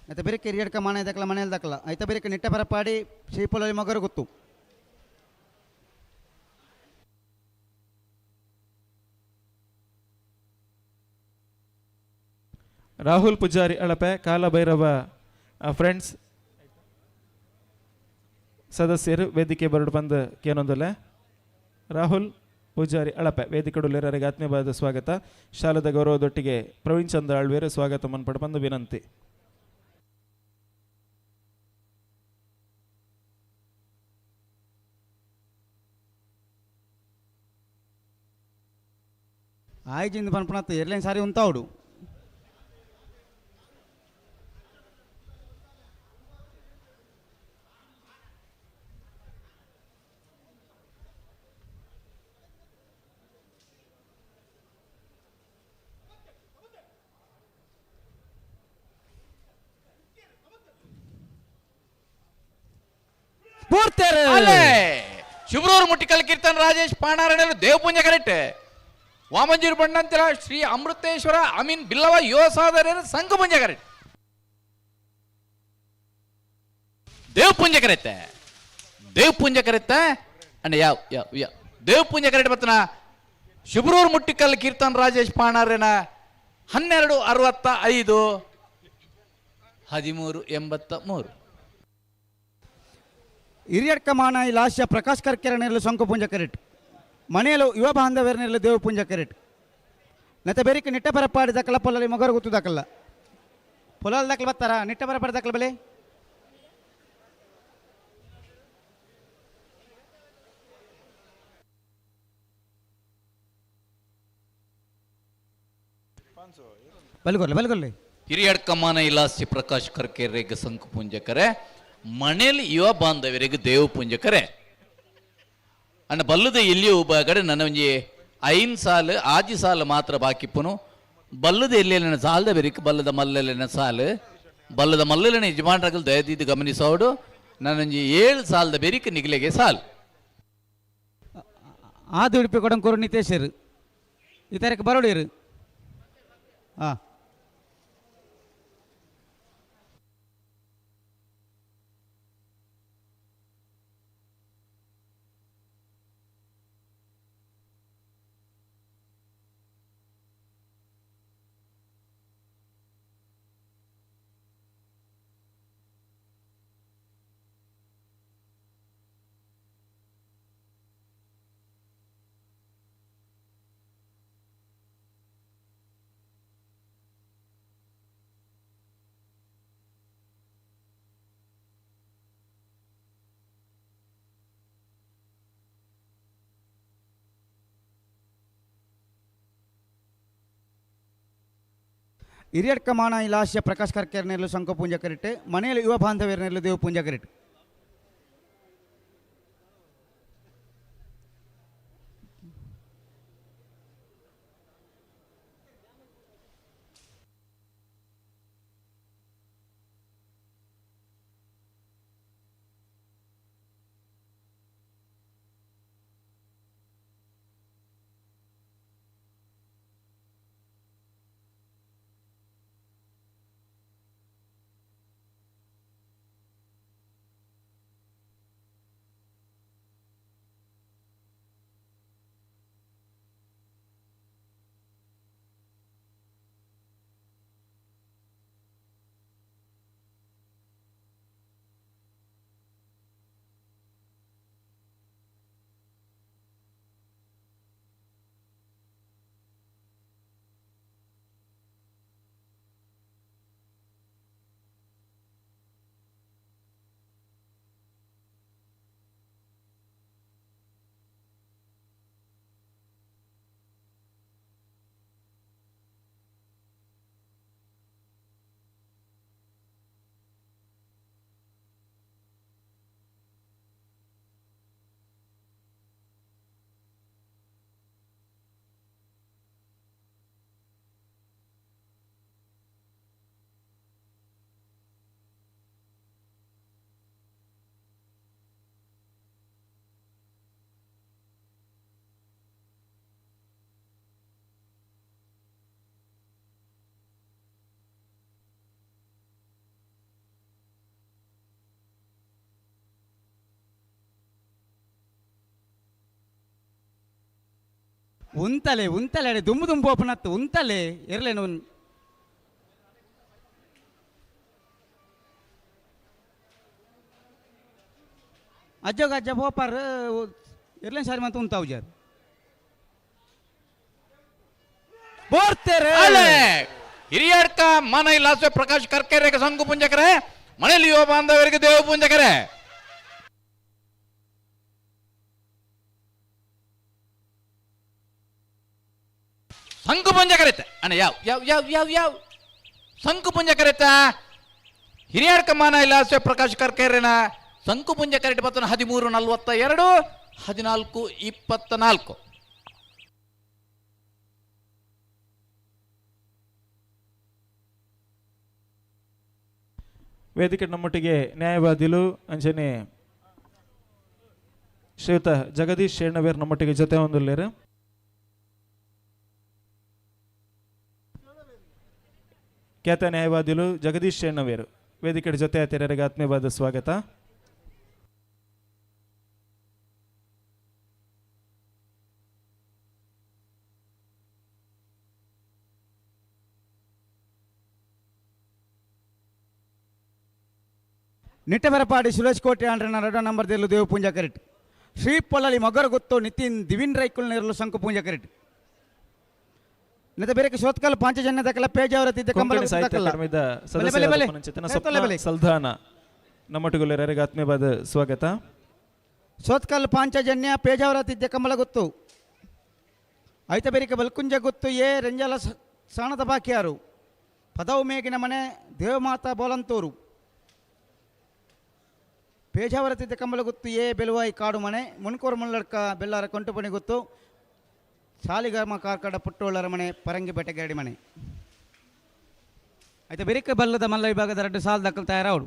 ಮತ್ತೆ ಬೇರೆ ಹಿರಿಯಡ್ಕ ಮಾನ ದಕ್ಕಲ ಮನೆಯಲ್ಲಿ ದಕ್ಕಲ ಐತ ಬೇರೆ ನಿಟ್ಟ ಪರಪಾಡಿ ಶ್ರೀಪೊಲಲಿ ಮಗರು ಗೊತ್ತು. ರಾಹುಲ್ ಪೂಜಾರಿ ಅಳಪೆ ಕಾಲಭೈರವ ಫ್ರೆಂಡ್ಸ್ ಸದಸ್ಯರು ವೇದಿಕೆ ಬರಡು ಬಂದ ಕೇನೊಂದಲೆ. ರಾಹುಲ್ ಪೂಜಾರಿ ಅಳಪೆ ವೇದಿಕೆಡುಲ್ಲೇರರಿಗೆ ಆತ್ಮೀಯವಾದ ಸ್ವಾಗತ. ಶಾಲದ ಗೌರವದೊಟ್ಟಿಗೆ ಪ್ರವೀಣ್ ಚಂದ್ರ ಆಳ್ವೇರು ಸ್ವಾಗತ ಮನ್ಪಡ ಬಂದು ವಿನಂತಿ. ಆಯ್ಜಿಂದ ಪನ್ಪನತ್ತು ಏರ್ಲೈನ್ ಸಾರಿ ಉಂತಾవుಡು. ಶಿಬರೂರು ಮುಟ್ಟಿಕಲ್ ಕೀರ್ತನ್ ರಾಜೇಶ್ ಪಾಣಾರಣರು ದೇವಪುಂಜ ಕರೆಕ್ಟ್. ವಾಮಂಜೂರು ಬಂಡಂತಿರ ಶ್ರೀ ಅಮೃತೇಶ್ವರ ಅಮೀನ್ ಬಿಲ್ಲವ ಯುವ ಸಾಧನೆಯ ಸಂಘ ಪುಂಜ ಕರೆಕ್ಟ್. ದೇವಪುಂಜ ಕರೆಕ್ಟ್, ದೇವಪುಂಜ ಕರೆಕ್ಟ್ ಅಣ್ಣ. ಯಾವ ಯಾವ ಯಾವ ದೇವಪುಂಜ ಕರೆಕ್ಟ್ ಬರ್ತನ. ಶಿಬರೂರು ಮುಟ್ಟಿಕಲ್ ಕೀರ್ತನ್ ರಾಜೇಶ್ ಪಾಣಾರೇನ 12:65 13:83. ಹಿರಿಯಡ್ಕ ಮಾನ ಲಾಸ್ಯ ಪ್ರಕಾಶ್ ಕರ್ಕೆರನೆರಲು ಶಂಕು ಪೂಂಜ ಕರೆಟ್. ಮನೆಯಲು ಯುವ ಬಾಂಧವ್ಯರನೆರಲು ದೇವ ಪೂಂಜ ಕರೆಟ್. ನತೆ ಬೇರಿಕೆ ನಿಟ್ಟ ಪರಪಾಡಿ ದಕ್ಕಲ ಪೊಲಲಿ ಮೊಗರು ಗೊತ್ತು ದಕ್ಕಲ್ಲ ಪೊಲಲ್ ದಕ್ಕಲ ಬತ್ತಾರ ನಿಟ್ಟ ಪರಪಾಡಿ ದಕ್ಕಲ ಬಲೆ. ಬಲ್ಗೊರ್ಲೆ ಬಲ್ಗೊರ್ಲೆ. ಹಿರಿಯಡ್ಕಮಾನ ಇಲಾಸ್ಯ ಪ್ರಕಾಶ್ ಕರ್ಕೆರೆಗೆ ಶಂಕು ಪೂಂಜಕರೆ, ಮನೇಲಿ ಯುವ ಬಾಂಧವ್ಯರಿಗೆ ದೇವ ಪೂಂಜಕರೆ. ಅಣ್ಣ ಬಲ್ಲದ ಎಲ್ಲಿಯೂ ಕಡೆ ನನ್ನ ಒಂಜಿ 5 ಸಾಲು ಆಜಿ ಸಾಲು ಮಾತ್ರ ಬಾಕಿಪ್ಪುನು. ಬಲ್ಲದ ಎಲ್ಲಿ ಸಾಲದ ಬೆರಿಕ್ ಬಲ್ಲದ ಮಲ್ಲಲಿನ ಸಾಲು ಬಲ್ಲದ ಮಲ್ಲಲಿನ ಯಜಮಾನ್ರಗಳು ದಯದೀದು ಗಮನಿಸೋಡು. ನನ್ನೊಂಜಿ 7 ಸಾಲದ ಬೆರಿಕ್ ನಿಗಲೆಗೆ ಸಾಲು. ಆದಿ ಉಡುಪಿ ಕೊಡಂಕೂರು ನಿತೇಶರು ಈ ತಾರೀಕು ಬರೋಡಿರು. ಹಾಂ ಹಿರಿಯಡ್ಕ ಮಾನ ಇಲಾಸ್ಯ ಪ್ರಕಾಶ್ ಕರ್ಕೆರ್ ನೆರಳು ಶಂಕ ಪೂಂಜ ಕರಿಟ್ ಮನೆಯಲ್ಲಿ ಯುವ ಬಾಂಧವ್ಯರ ನೆರಳು ದೇವ ಪೂಂಜ ಕರಿಟ್. ಉಂತಲೆ ಉಂತಲೆ ಅಡೆ ದುಂಬು ದುಂಬು ಓಪನತ್ತು ಉಂತಲೆ ಇರಲೇನು. ಅಜ್ಜಗ ಅಜ್ಜ ಪೋಪಾರ್ ಇರ್ಲೇನು ಸಾರಿ ಮತ್ತೆ ಉಂತಾವು ಜಾರ್ ಬೋರ್ತೇರೆ. ಹಿರಿಯಡ್ಕ ಮನ ಇಲಾಸೆ ಪ್ರಕಾಶ್ ಕರ್ಕೆರೆಗೆ ಸಂಘ ಪುಂಜಕರೆ, ಮನೆಯಲ್ಲಿ ಯುವ ಬಾಂಧವರಿಗೆ ದೇವ ಪುಂಜಕರೆ. ಸಂಕು ಪುಂಜ ಕರೆತ ಅಣ್ಣ ಯಾವ ಯಾವ ಯಾವ ಯಾವ ಯಾವ ಸಂಕು ಪುಂಜ ಕರೆತ ಹಿರಿಯಡ್ಕ ಮಾನ ಇಲಾಸೆ ಪ್ರಕಾಶ್ ಕರ್ಕೆರೆನ ಸಂಕು ಪುಂಜ ಕರೆಟ್ ಬತ್ತನ 13:42 14:24. ವೇದಿಕೆ ನಮ್ಮೊಟ್ಟಿಗೆ ನ್ಯಾಯವಾದಿಲು ಅಂಜನೆ ಶ್ರೀಯುತ ಜಗದೀಶ್ ಶೇಣವೇರ್ ನಮ್ಮೊಟ್ಟಿಗೆ ಜೊತೆ ಹೊಂದುಲ್ಲೇರು. ಖ್ಯಾತ ನ್ಯಾಯವಾದಿಲು ಜಗದೀಶ್ ಶೇಣವೇರು ವೇದಿಕೆ ಜೊತೆ ಆತಿರರಿಗೆ ಆತ್ಮೀಯವಾದ ಸ್ವಾಗತ. ನಿಟ್ಟಬರಪಾಡಿ ಸುರೇಶ್ ಕೋಟೆ ಆಂಡ್ರನ ಎರಡೋ ನಂಬರ್ ದೇಲು ದೇವ ಪೂಂಜಾ ಕರಿಟ್. ಶ್ರೀ ಪೊಲ್ಲಲಿ ಮಗರ ಗೊತ್ತು ನಿತಿನ್ ದಿವಿನ್ ರೈಕುಲ್ ನೇರಲು ಶಂಕು ಪೂಂಜಾ ಕರಿಟ್. ನೆತ ಬೇರೆ ಶೋತ್ಕಲ್ ಪಾಂಚಜನ್ಯ ದಕಲ ಪೇಜಾವರ ತಿದ್ದ ಕಂಬಳ ಸಾಹಿತ್ಯ ಅಕಾಡೆಮಿದ ಸದಸ್ಯರಾದ ಸಲ್ದಾನ ನಮ್ಮೊಟ್ಟಿಗೆ ಆತ್ಮೀಯವಾದ ಸ್ವಾಗತ. ಸೋತ್ಕಲ್ ಪಾಂಚಜನ್ಯ ಪೇಜಾವರ ತಿದ್ದ ಕಂಬಳ ಗೊತ್ತು ಐತ ಬೇರಿಕೆ ಬಲ್ಕುಂಜ ಗೊತ್ತು ಎ ರಂಜಾಲ ಸಾಣದ ಬಾಕಿಯಾರು ಪದವು ಮೇಗಿನ ಮನೆ ದೇವಮಾತಾ ಬೋಲಂತೂರು ಪೇಜಾವರ ತಿದ್ದ ಕಂಬಳ ಗೊತ್ತು ಎ ಬೆಲುವಾಯಿ ಕಾಡು ಮನೆ ಮುನ್ಕೂರು ಮುಳ್ಳಡ್ಕ ಬೆಲ್ಲಾರ ಕೊಂಟುಪಣಿ ಗೊತ್ತು ಸಾಲಿಗಾಮ ಕಾರ್ಕಡ ಪುಟ್ಟೋಳರ ಮನೆ ಪರಂಗಿ ಬೆಟ್ಟಗರಡಿ ಮನೆ. ಆಯ್ತಾ ಬೆರಿಕೆ ಬಲ್ಲದ ಮಲ್ಲ ವಿಭಾಗದ ಎರಡು ಸಾಲ ದಕ್ಕಲು ತಯಾರವಳು.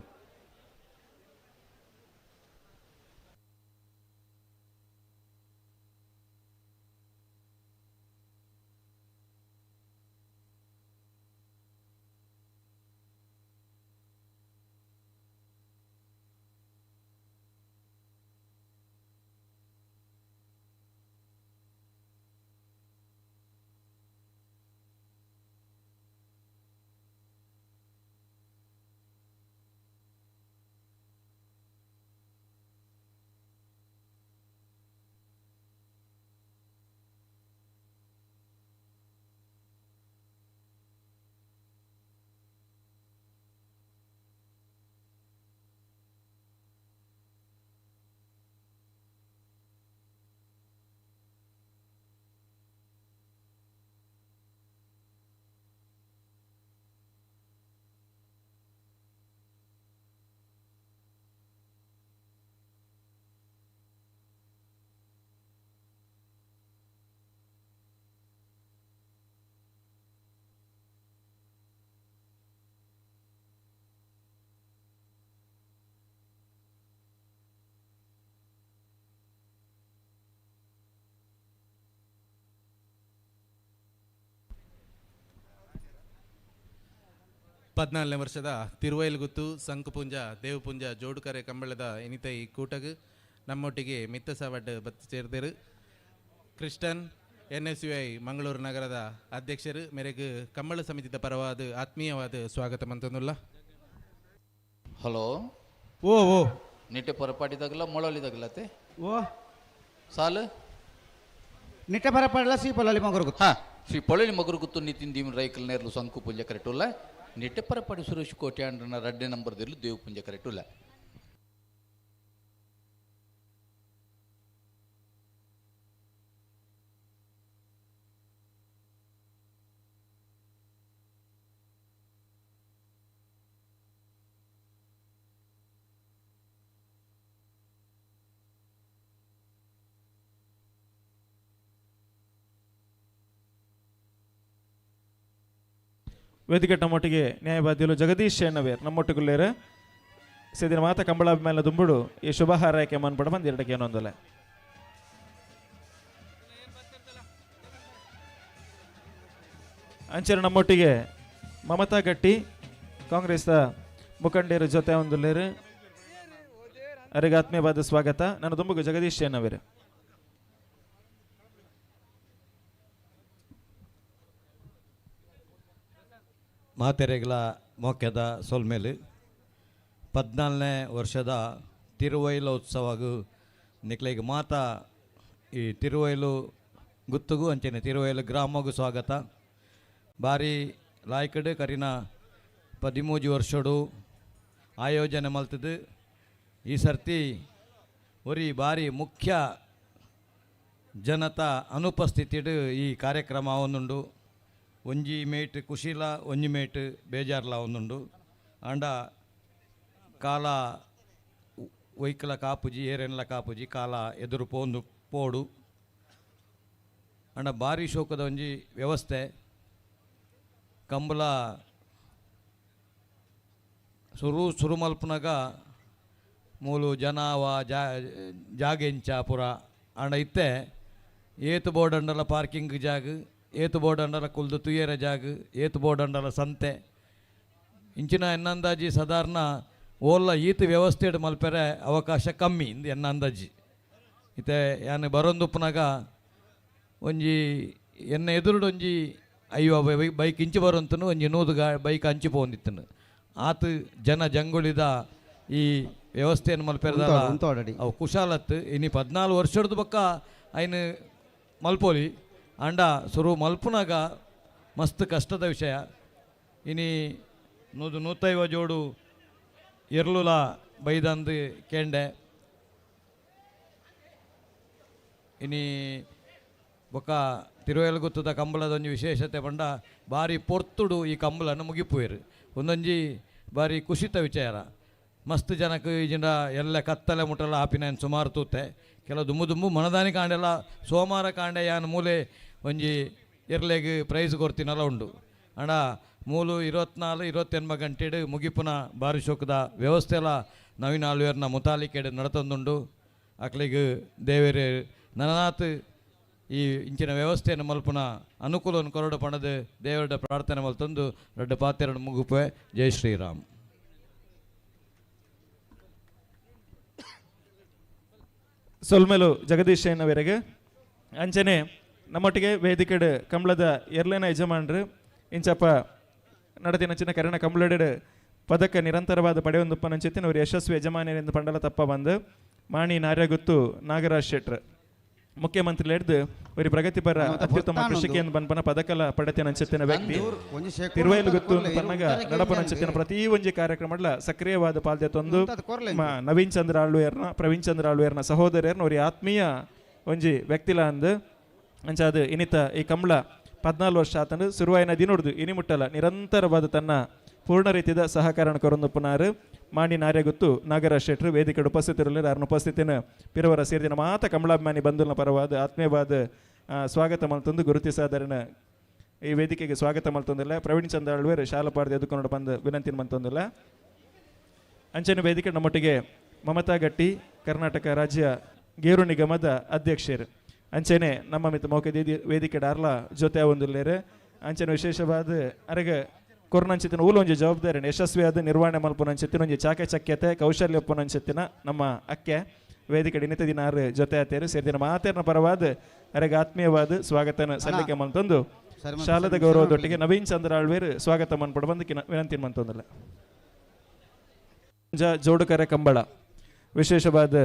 14ನೇ ವರ್ಷದ ತಿರುವೈಲುಗುತ್ತು ಸಂಕುಪುಂಜ ದೇವಪುಂಜ ಜೋಡುಕರೆ ಕಂಬಳದ ಇನಿತ ಈ ಕೂಟಗು ನಮ್ಮೊಟ್ಟಿಗೆ ಮಿತ್ತ ಸವಡ್ ಬತ್ತು ಸೇರ್ದರು ಕ್ರಿಸ್ಟನ್ NSUI Mangaluru ನಗರದ ಅಧ್ಯಕ್ಷರು ಮೇರೆಗೆ ಕಂಬಳ ಸಮಿತಿದ ಪರವಾದ ಆತ್ಮೀಯವಾದ ಸ್ವಾಗತ ಮಂತಂದುಲ್ಲ. ಹಲೋ ಓ ಓ ನಿಟ್ಟೆ ಪೊರಪಾಟಿದಾಗಲ್ಲ ಮೊಳಲಿದಾಗಲತ್ತೆ ಓ ಸಾಲು ನಿಟ್ಟೆ ಪರಪಾಡಲ ಶ್ರೀ ಪೊಲಲಿ ಮಗರು ಹಾ ಶ್ರೀ ಪೊಳಲಿ ಮಗರು ಗುತ್ತು ನಿತಿನ್ ದೀಮ್ ರೈಕಲ್ ನೇರ್ಲು ಸಂಕು ಪುಂಜ ಕರೆಟುಲ್ಲ ನಿಟ್ಟೆ ಪರಪಾಡಿ ಸುರೇಶ್ ಕೋಟೆ ಅಂಡ್ರನ ರಡ್ಡೆ ನಂಬರ್ ದಿರ್ಲು ದೇವ್ ಪುಂಜ ಕರೆಟುಲ್ಲ. ವೇದಿಕೆ ನಮ್ಮೊಟ್ಟಿಗೆ ನ್ಯಾಯವಾದಿಗಳು ಜಗದೀಶ್ ಶೆಣ್ಣವೇರ್ ನಮ್ಮೊಟ್ಟಿಗುಲ್ಲೇರು ಸೇದಿನ ಮಾತ ಕಂಬಳಾಭಿಮಾನ ದುಂಬುಡು ಈ ಶುಭ ಹಾರೈಕೆ ಮನ್ಪಡ ಬಂದು ಎರಡಕ್ಕೆ ಏನೊಂದಲೆ ಅಂಚನೆ ನಮ್ಮೊಟ್ಟಿಗೆ ಮಮತಾ ಗಟ್ಟಿ ಕಾಂಗ್ರೆಸ್ದ ಮುಖಂಡರ ಜೊತೆ ಒಂದುಲ್ಲೇರು ಅರೆಗೆ ಆತ್ಮೀಯವಾದ ಸ್ವಾಗತ. ನನ್ನ ದುಂಬುಗು ಜಗದೀಶ್ ಶೆಣ್ಣವೇರು. ಮಾತೆರೆಗಳ ಮೋಕ್ಯದ ಸೊಲ್ಮೇಲೆ 14ನೇ ವರ್ಷದ ತಿರುವೈಲು ಉತ್ಸವಗೂ ನಿಕ್ಲೆಗ್ ಮಾತಾ ಈ ತಿರುವೈಲು ಗುತ್ತುಗೂ ಅಂಚನೆ ತಿರುವೈಲು ಗ್ರಾಮಗೂ ಸ್ವಾಗತ. ಬಾರಿ ಲಾಯ್ಕಡು ಕರಿನ 13 ವರ್ಷಡು ಆಯೋಜನೆ ಮಲ್ತದು. ಈ ಸರ್ತಿ ಒರಿ ಬಾರಿ ಮುಖ್ಯ ಜನತಾ ಅನುಪಸ್ಥಿತಿಡು ಈ ಕಾರ್ಯಕ್ರಮ ಒಂದುಂಡು. ಒಂಜಿ ಮೇಟ್ ಕುಶಿಲ ಒಂಜಿ ಮೇಟ್ ಬೇಜಾರ್ಲ ಒಂದುಂಡು. ಆಂಡ ಕಾಲ ಒಯ್ಕಲ ಕಾಪುಜಿ ಏರೆನ್ಲ ಕಾಪುಜಿ ಕಾಲ ಎದುರು ಪೋಂದು ಪೋಡು. ಆಂಡ ಭಾರಿ ಶೋಕದ ಒಂಜಿ ವ್ಯವಸ್ಥೆ ಕಂಬಳ ಸುರು ಸುರು ಮಲ್ಪುನಗ ಮೂಲು ಜನಾವ ಜಾಗೆಂಚ ಪುರ. ಆಂಡ ಇತ್ತೆ ಏತು ಬೋರ್ಡ್ ಅಂಡಲ ಪಾರ್ಕಿಂಗ್ ಜಾಗ, ಏತು ಬೋರ್ಡ್ ಅಂಡಲ ಕುಲ್ದು ತುಯ್ಯರ ಜಾಗ, ಏತು ಬೋರ್ಡ್ ಅಂಡಲ ಸಂತೆ ಇಂಚಿನ ಎನ್ನಂದಾಜಿ ಸಾಧಾರಣ ಓಲ್ಲ ಈತ ವ್ಯವಸ್ಥೆ ಮಲ್ಪೆರೆ ಅವಕಾಶ ಕಮ್ಮಿ ಇಂದು ಎನ್ನ ಅಂದಾಜಿ. ಇತ್ತೆ ಯಾನ್ ಬರೊಂದುಪ್ಪುನಗ ಒಂಜಿ ಎನ್ನ ಎದುರುಡು ಒಂಜಿ 50 ಬೈಕ್ ಇಂಚಿ ಬರೊಂತನು ಒಂಜಿ 100 ಬೈಕ್ ಅಂಚಿ ಪೋಂದಿತ್ತನು. ಆತ ಜನ ಜಂಗುಳಿದ ಈ ವ್ಯವಸ್ಥೆಯನ್ನು ಮಲ್ಪೆರದಲ್ಲ ಅವು ಕುಶಾಲತ್ತು. ಇನಿ 14 ವರ್ಷದ ಬಕ್ಕ ಐನು ಮಲ್ಪೋಲಿ ಅಂಡ ಸುರು ಮಲ್ಪುನಾಗ ಮಸ್ತ್ ಕಷ್ಟದ ವಿಷಯ. ಇನಿ 100-150 ಜೋಡು ಎರ್ಲುಲ ಬೈದಂದು ಕೇಂಡೆ. ಇನಿ ಬೊಕ್ಕ ತಿರುವೆಲಗುತ್ತದ ಕಂಬಳದ ಒಂಜಿ ವಿಶೇಷತೆ ಪಂಡ ಬಾರಿ ಪೊರ್ತುಡು ಈ ಕಂಬಳನ್ನು ಮುಗಿಪುವೇರು. ಒಂದೊಂಜಿ ಬಾರಿ ಕುಶಿತ ವಿಚಾರ. ಮಸ್ತ್ ಜನಕ್ಕೆ ಈಜಿಂಡ ಎಲ್ಲ ಕತ್ತಲೆ ಮುಟ್ಟಲ ಆಪಿನ ಸುಮಾರು ತೂತೆ ಕೆಲವು ದುಂಬು ದುಂಬು ಮನದಾನಿ ಕಾಂಡೆಲ್ಲ ಸೋಮವಾರ ಕಾಂಡೆ ಯಾನ್ ಮೂಲೆ ಒಂಜಿ ಎರ್ಲೆಗ್ ಪ್ರೈಸ್ ಕೊರ್ತಿನಲ್ಲ ಉಂಡು. ಅಂಡ ಮೂಲು 24 28 ಗಂಟೆಡು ಮುಗಿಪುನ ಬಾರಿ ಶೋಕದ ವ್ಯವಸ್ಥೆ ಎಲ್ಲ ನವೀನ ಆಳ್ವೇರ್ನ ಮುತಾಲಿಕೆಡು ನಡತೊಂದುಂಡು. ಅಕ್ಲಿಗ್ ದೇವೇರು ನನನಾತ್ ಈ ಇಂಚಿನ ವ್ಯವಸ್ಥೆಯನ್ನು ಮಲ್ಪುನ ಅನುಕೂಲವನ್ನು ಕೊರಡು ಪಣದು ದೇವರ ಪ್ರಾರ್ಥನೆ ಮಲ್ತೊಂದು ರಡ್ಡು ಪಾತೆರಡು ಮುಗುಪೆ. ಜೈ ಶ್ರೀರಾಮ್. ಸೊಲ್ಮೆಲು ಜಗದೀಶ್ ವರೆಗೆ ಅಂಚನೆ ನಮ್ಮೊಟ್ಟಿಗೆ ವೇದಿಕೆಡು ಕಂಬಳದ ಎರ್ಲೇನ ಯಜಮಾನ್ರು ಇಂಚಪ್ಪ ನಡತಿನ ಚಿನ್ನ ಕರೆನ ಕಂಬಳಡು ಪದಕ ನಿರಂತರವಾದ ಪಡೆಯೊಂದುಪ್ಪನಂಚಿತ್ತಿನ ಅವರು ಯಶಸ್ವಿ ಯಜಮಾನರೆಂದು ಪಂಡಲ ತಪ್ಪ ಬಂದು ಮಾಣಿ ನಾರ್ಯಗುತ್ತು ನಾಗರಾಜ್ ಶೆಟ್ರ್ ಮುಖ್ಯಮಂತ್ರಿ ಹಿಡಿದು ಒಂದು ಪ್ರಗತಿಪರ ಅತ್ಯುತ್ತಮ ಕೃಷಿಕೆಯನ್ನು ಬನ್ಪನ ಪದಕಲ ಪಡೆತಿನಂಚಿತ್ತಿನ ವ್ಯಕ್ತಿ ತಿರುವೈಲು ಗುತ್ತು ಪನ್ನಗ ನಡಪನಂಚಿತ್ತಿನ ಪ್ರತಿ ಒಂಜಿ ಕಾರ್ಯಕ್ರಮಡ್ಲ ಸಕ್ರಿಯವಾದ ಪಾಲ್ದೆ ತಂದು ನವೀನ್ ಚಂದ್ರ ಆಳ್ವೇರ್ನ ಪ್ರವೀಣ್ ಚಂದ್ರ ಆಳ್ವೇರ್ನ ಸಹೋದರರ್ನ ಅವ್ರ ಆತ್ಮೀಯ ಒಂಜಿ ವ್ಯಕ್ತಿಲ ಅಂದು ಅಂಚಾದ ಇನ್ನಿತ ಈ ಕಂಬಳ 14 ವರ್ಷ ಆತಂದು ಸುರುವಾಯಿನ ದಿನೊಡ್ದು ಇನಿ ಮುಟ್ಟಲ ನಿರಂತರವಾದ ತನ್ನ ಪೂರ್ಣ ರೀತಿಯ ಸಹಕಾರ ಕೊರೊಂದುಪ್ಪುನಾರು ಮಾಣಿ ನಾರ್ಯಗುತ್ತು ನಾಗರಾಜ್ ಶೆಟ್ರು ವೇದಿಕೆ ಉಪಸ್ಥಿತರಿಲ್ಲ. ಅವರ ಉಪಸ್ಥಿತಿನ ಪಿರವರ ಸೇರಿದಿನ ಮಾತ ಕಮಲಾಭಿಮಾನಿ ಬಂಧುನ ಪರವಾದ ಆತ್ಮೀಯವಾದ ಸ್ವಾಗತ ಮಲ್ತೊಂದು ಗುರುತಿಸಾದರನ ಈ ವೇದಿಕೆಗೆ ಸ್ವಾಗತ ಮಲ್ತೊಂದಿಲ್ಲ. ಪ್ರವೀಣ್ ಚಂದ್ರ ಆಳ್ವೇರ್ ಶಾಲಪಾಡ್ದು ಎದುಕೊಂಡು ಬಂದು ವಿನಂತಿ ಮಂತೊಂದಿಲ್ಲ. ಅಂಚನೆ ವೇದಿಕೆ ನಮ್ಮೊಟ್ಟಿಗೆ ಮಮತಾ ಗಟ್ಟಿ ಕರ್ನಾಟಕ ರಾಜ್ಯ ಗೇರು ನಿಗಮದ ಅಧ್ಯಕ್ಷರು ಅಂಚನೆ ನಮ್ಮ ಮಿತ್ತ ಮೌಖ ವೇದಿಕೆ ಡಾರ್ಲ ಜೊತೆ ಒಂದಿಲ್ಲೇರು. ಅಂಚನೆ ವಿಶೇಷವಾದ ಅರಗ ಕೊರ್ನಂಚಿತ್ತಿನ ಊಲೊಂಜಿ ಜವಾಬ್ದಾರಿ ಯಶಸ್ವಿಯಾದ ನಿರ್ವಹಣೆ ಮಲ್ಪುನಂಚಿತ್ತಿನ ಒಂಜಿ ಚಾಕಚಕ್ಯತೆ ಕೌಶಲ್ಯ ಉಪ್ಪುನಂಚಿತ್ತಿನ ನಮ್ಮ ಅಕ್ಕೆ ವೇದಿಕೆ ನಿತ್ಯ ದಿನಾರು ಜೊತೆ ಆತೇರು ಸೇರಿದಿನ ಮಾತೇರ್ನ ಪರವಾದ ಅರೆಗೆ ಆತ್ಮೀಯವಾದ ಸ್ವಾಗತನ ಸಲ್ಲಿಕೆ ಮಂತೊಂದು ಶಾಲದ ಗೌರವದೊಟ್ಟಿಗೆ ನವೀನ್ ಚಂದ್ರ ಆಳ್ವೇರ್ ಸ್ವಾಗತ ಮನ್ಪಡ ಬಂದು ವಿನಂತಿ ಮಂತೊಂದಲ್ಲ. ಜೋಡುಕರೆ ಕಂಬಳ ವಿಶೇಷವಾದ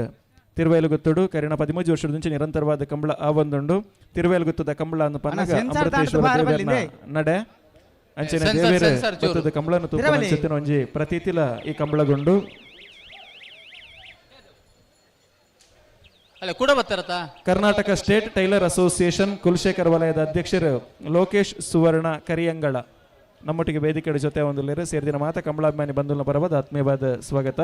ತಿರುವೇಲುಗುತ್ತುಡು ಕರಿಣ 13 ವರ್ಷದ ಮುಂಚೆ ನಿರಂತರವಾದ ಕಂಬಳ ಆ ಒಂದುಂಡು ತಿರುವೇಲುಗುತ್ತದ ಕಂಬಳ ಅನ್ನು ಪನ್ನಗ ಅಮೃತೇಶ್ವರ ದೇವರ ನಡೆ ಅಂಚಿನ ದೇವರ ಗುತ್ತದ ಕಂಬಳನ್ನು ತೂಪುನ ಒಂಜಿ ಪ್ರತೀತಿಲ ಈ ಕಂಬಳಗುಂಡು. Karnataka state tailor association Kulashekar ವಲಯದ ಅಧ್ಯಕ್ಷರು ಲೋಕೇಶ್ ಸುವರ್ಣ ಕರಿಯಂಗಳ ನಮ್ಮೊಟ್ಟಿಗೆ ವೇದಿಕೆಯ ಜೊತೆ ಒಂದು ಸೇರಿದಿನ ಮಾತಾ ಕಂಬಳಾಭಿಮಾನಿ ಬಂಧುಗಳ ಪರವಾದ ಆತ್ಮೀಯವಾದ ಸ್ವಾಗತ.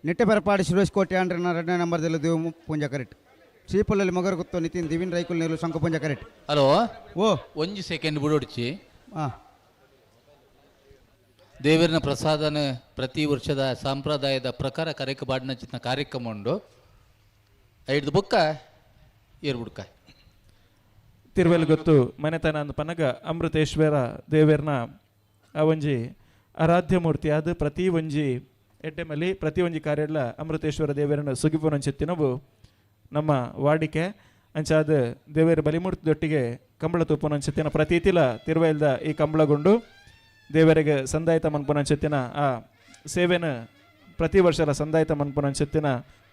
ನಿಟ್ಟೆ ಪರಪಾಡಿ ಸುರೇಶ್ ಕೋಟೆ ಆಂಡ್ರನ ಎರಡನೇ ನಂಬರ್ದಲ್ಲಿ ದೇವು ಪೂಂಜಾ ಕರೆಕ್ಟ್. ಶ್ರೀಪಲ್ಲಲ್ಲಿ ಮಗರು ಗೊತ್ತು ನಿತಿನ್ ದಿವಿನ್ ರೈಕುಲ್ ನೀರು ಶಂಕು ಪೂಂಜಾ ಕರೆಕ್ಟ್. ಹಲೋ ಓ ಒಂಜಿ ಸೆಕೆಂಡ್ ಬಿಡೋಡ್ಚಿ. ಹಾಂ ದೇವರನ ಪ್ರಸಾದನ ಪ್ರತಿ ವರ್ಷದ ಸಂಪ್ರದಾಯದ ಪ್ರಕಾರ ಕರೆಕ್ ಬಾಡಿನ ಚಿತ್ನ ಕಾರ್ಯಕ್ರಮ ಉಂಡು ಐದು ಬುಕ್ಕ ಏರ್ ಬುಡ್ಕ. ತಿರುವೆಲ್ ಗೊತ್ತು ಮನೆತನ ಅಂದ್ ಪನಗ ಅಮೃತೇಶ್ವರ ದೇವರನ ಆ ಒಂಜಿ ಆರಾಧ್ಯ ಮೂರ್ತಿ ಅದು ಪ್ರತಿ ಒಂಜಿ ಎಡ್ಡೆಮಲಿ ಪ್ರತಿ ಒಂಜಿ ಕಾರ್ಯಡ್ಲ ಅಮೃತೇಶ್ವರ ದೇವರನ ಸುಗಿಪುನಂಚಿತ್ತಿನವು ನಮ್ಮ ವಾಡಿಕೆ. ಅಂಚಾದ ದೇವರ ಬಲಿಮೂರ್ತಿದೊಟ್ಟಿಗೆ ಕಂಬಳ ತೂಪುನಂಚಿತ್ತಿನ ಪ್ರತೀತಿಲ ತಿರುವೆಲ್ದ ಈ ಕಂಬಳಗೊಂಡು ದೇವರಿಗೆ ಸಂದಾಯಿತ ಮನ್ಪುನಂಚಿತ್ತಿನ ಆ ಸೇವೆನ ಪ್ರತಿ ವರ್ಷದ ಸಂದಾಯಿತ ಮನ್ಪುನಂಚಿತ್ತಿನ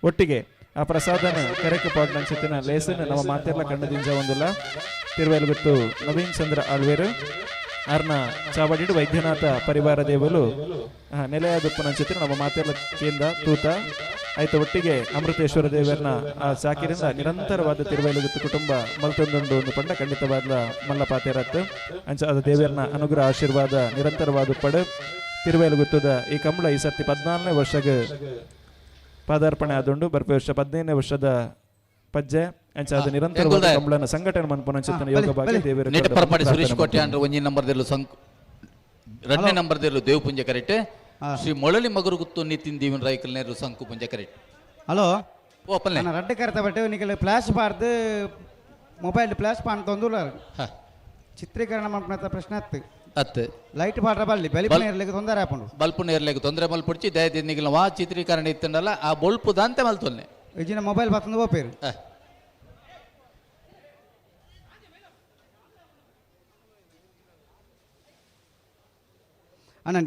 ಒಟ್ಟಿಗೆ ಆ ಪ್ರಸಾದನ ಕರೆಕ್ ಪಾಡ್ನಂಚಿತ್ತಿನ ಲೇಸನ ನಮ್ಮ ಮಾತೆಲ್ಲ ಕಂಡದಿಂಜ ಒಂದಿಲ್ಲ. ತಿರುವೆಲ್ ಗೊತ್ತು ನವೀನ್ ಚಂದ್ರ ಆಳ್ವೇರು ಅರ್ನ ಚಾವಡಿಡು ವೈದ್ಯನಾಥ ಪರಿವಾರ ದೇವಲು ನೆಲೆಯಾದಪ್ಪನಂಚಿತ್ತಿನ ನಮ್ಮ ಮಾತೆಲ್ಲ ಕೇಂದ್ರ ತೂತ ಆಯ್ತು ಒಟ್ಟಿಗೆ ಅಮೃತೇಶ್ವರ ದೇವರನ್ನ ಆ ಸಾಕಿರಿಂದ ನಿರಂತರವಾದ ತಿರುವೈಲುಗುತ್ತು ಕುಟುಂಬ ಮಲ್ತೊಂದುಂಡು ಒಂದು ಪಂಡ ಖಂಡಿತವಾದ ಮಲ್ಲ ಪಾತೇರತ್ತು. ಅಂಚ ಅದ ದೇವರನ್ನ ಅನುಗ್ರಹ ಆಶೀರ್ವಾದ ನಿರಂತರವಾದ ಪಡು ತಿರುವೈಲುಗುತ್ತದ ಈ ಕಂಬಳ ಈ ಸರ್ತಿ 14ನೇ ವರ್ಷಗೆ ಪಾದಾರ್ಪಣೆ ಆದುಂಡು. ಬರ್ಪೆ ವರ್ಷ 15ನೇ ವರ್ಷದ ಪಜ್ಜೆ ಅಂಚ ಅದು ನಿರಂತರವಾದ ಕಂಬಳನ ಸಂಘಟನೆ ಮನ್ಪುನಂಚಿತ್ತಿನ ಯೋಗ ಭಾಗ್ಯ ದೇವರ ಪರಪಾಡಿ ಸುರೇಶ್ ಕೋಟೆ ಅಂದ್ರೆ ಒಂಜಿ ನಂಬರ್ ದೇಲು ಸಂಕ್ ಎರಡನೇ ನಂಬರ್ ದೇಲು ದೇವ ಪೂಂಜೆ ಕರೆಕ್ಟ್. ಶ್ರೀ ಮೊಳಲಿ ಮಗರು ಗುತ್ತು ನಿತಿನ್ ದೇವನ್ ರೈಕಲ್ ನೇರು ಸಂಕು ಪೂಂಜೆ ಕರೆಕ್ಟ್. ಹಲೋ ಓ ಪಲ್ಲೆ ನಾನು ರಡ್ಡು ಕರೆತ ಬಟ್ಟು ನಿಕಲ್ ಫ್ಲಾಶ್ ಬಾರ್ದು ಮೊಬೈಲ್ ಫ್ಲಾಶ್ ಪಾನ್ ತೊಂದುಲ್ಲ ಚಿತ್ರೀಕರಣ ಮಾಡ್ಕೊಂಡ ಪ್ರಶ್ನೆ ಹತ್ತು ಹತ್ತು ಲೈಟ್ ಪಾಡ್ರ ಬಲ್ಲಿ ಬಲಿಪು ನೇರ್ಲಿಕ್ಕೆ ತೊಂದರೆ ಆಪುಂಡು ಬಲ್ಪು ನೇರ್ಲಿಕ್ಕೆ ತೊಂದರೆ ಮಲ್ಪುಡ್ಚಿ ದಯದಿ ನಿಗಲ ವಾ ಚಿತ್ರೀಕರಣ ಇತ್ತಂಡಲ್ಲ ಆ ಬೊಲ್ಪು ದಾಂತೆ ಮಲ್ತೊಲ್ನೆ ಇಜಿನ ಮೊಬೈಲ್ ಬತ್ತಂದು ಹೋಪೇರು. ಅಣ್ಣ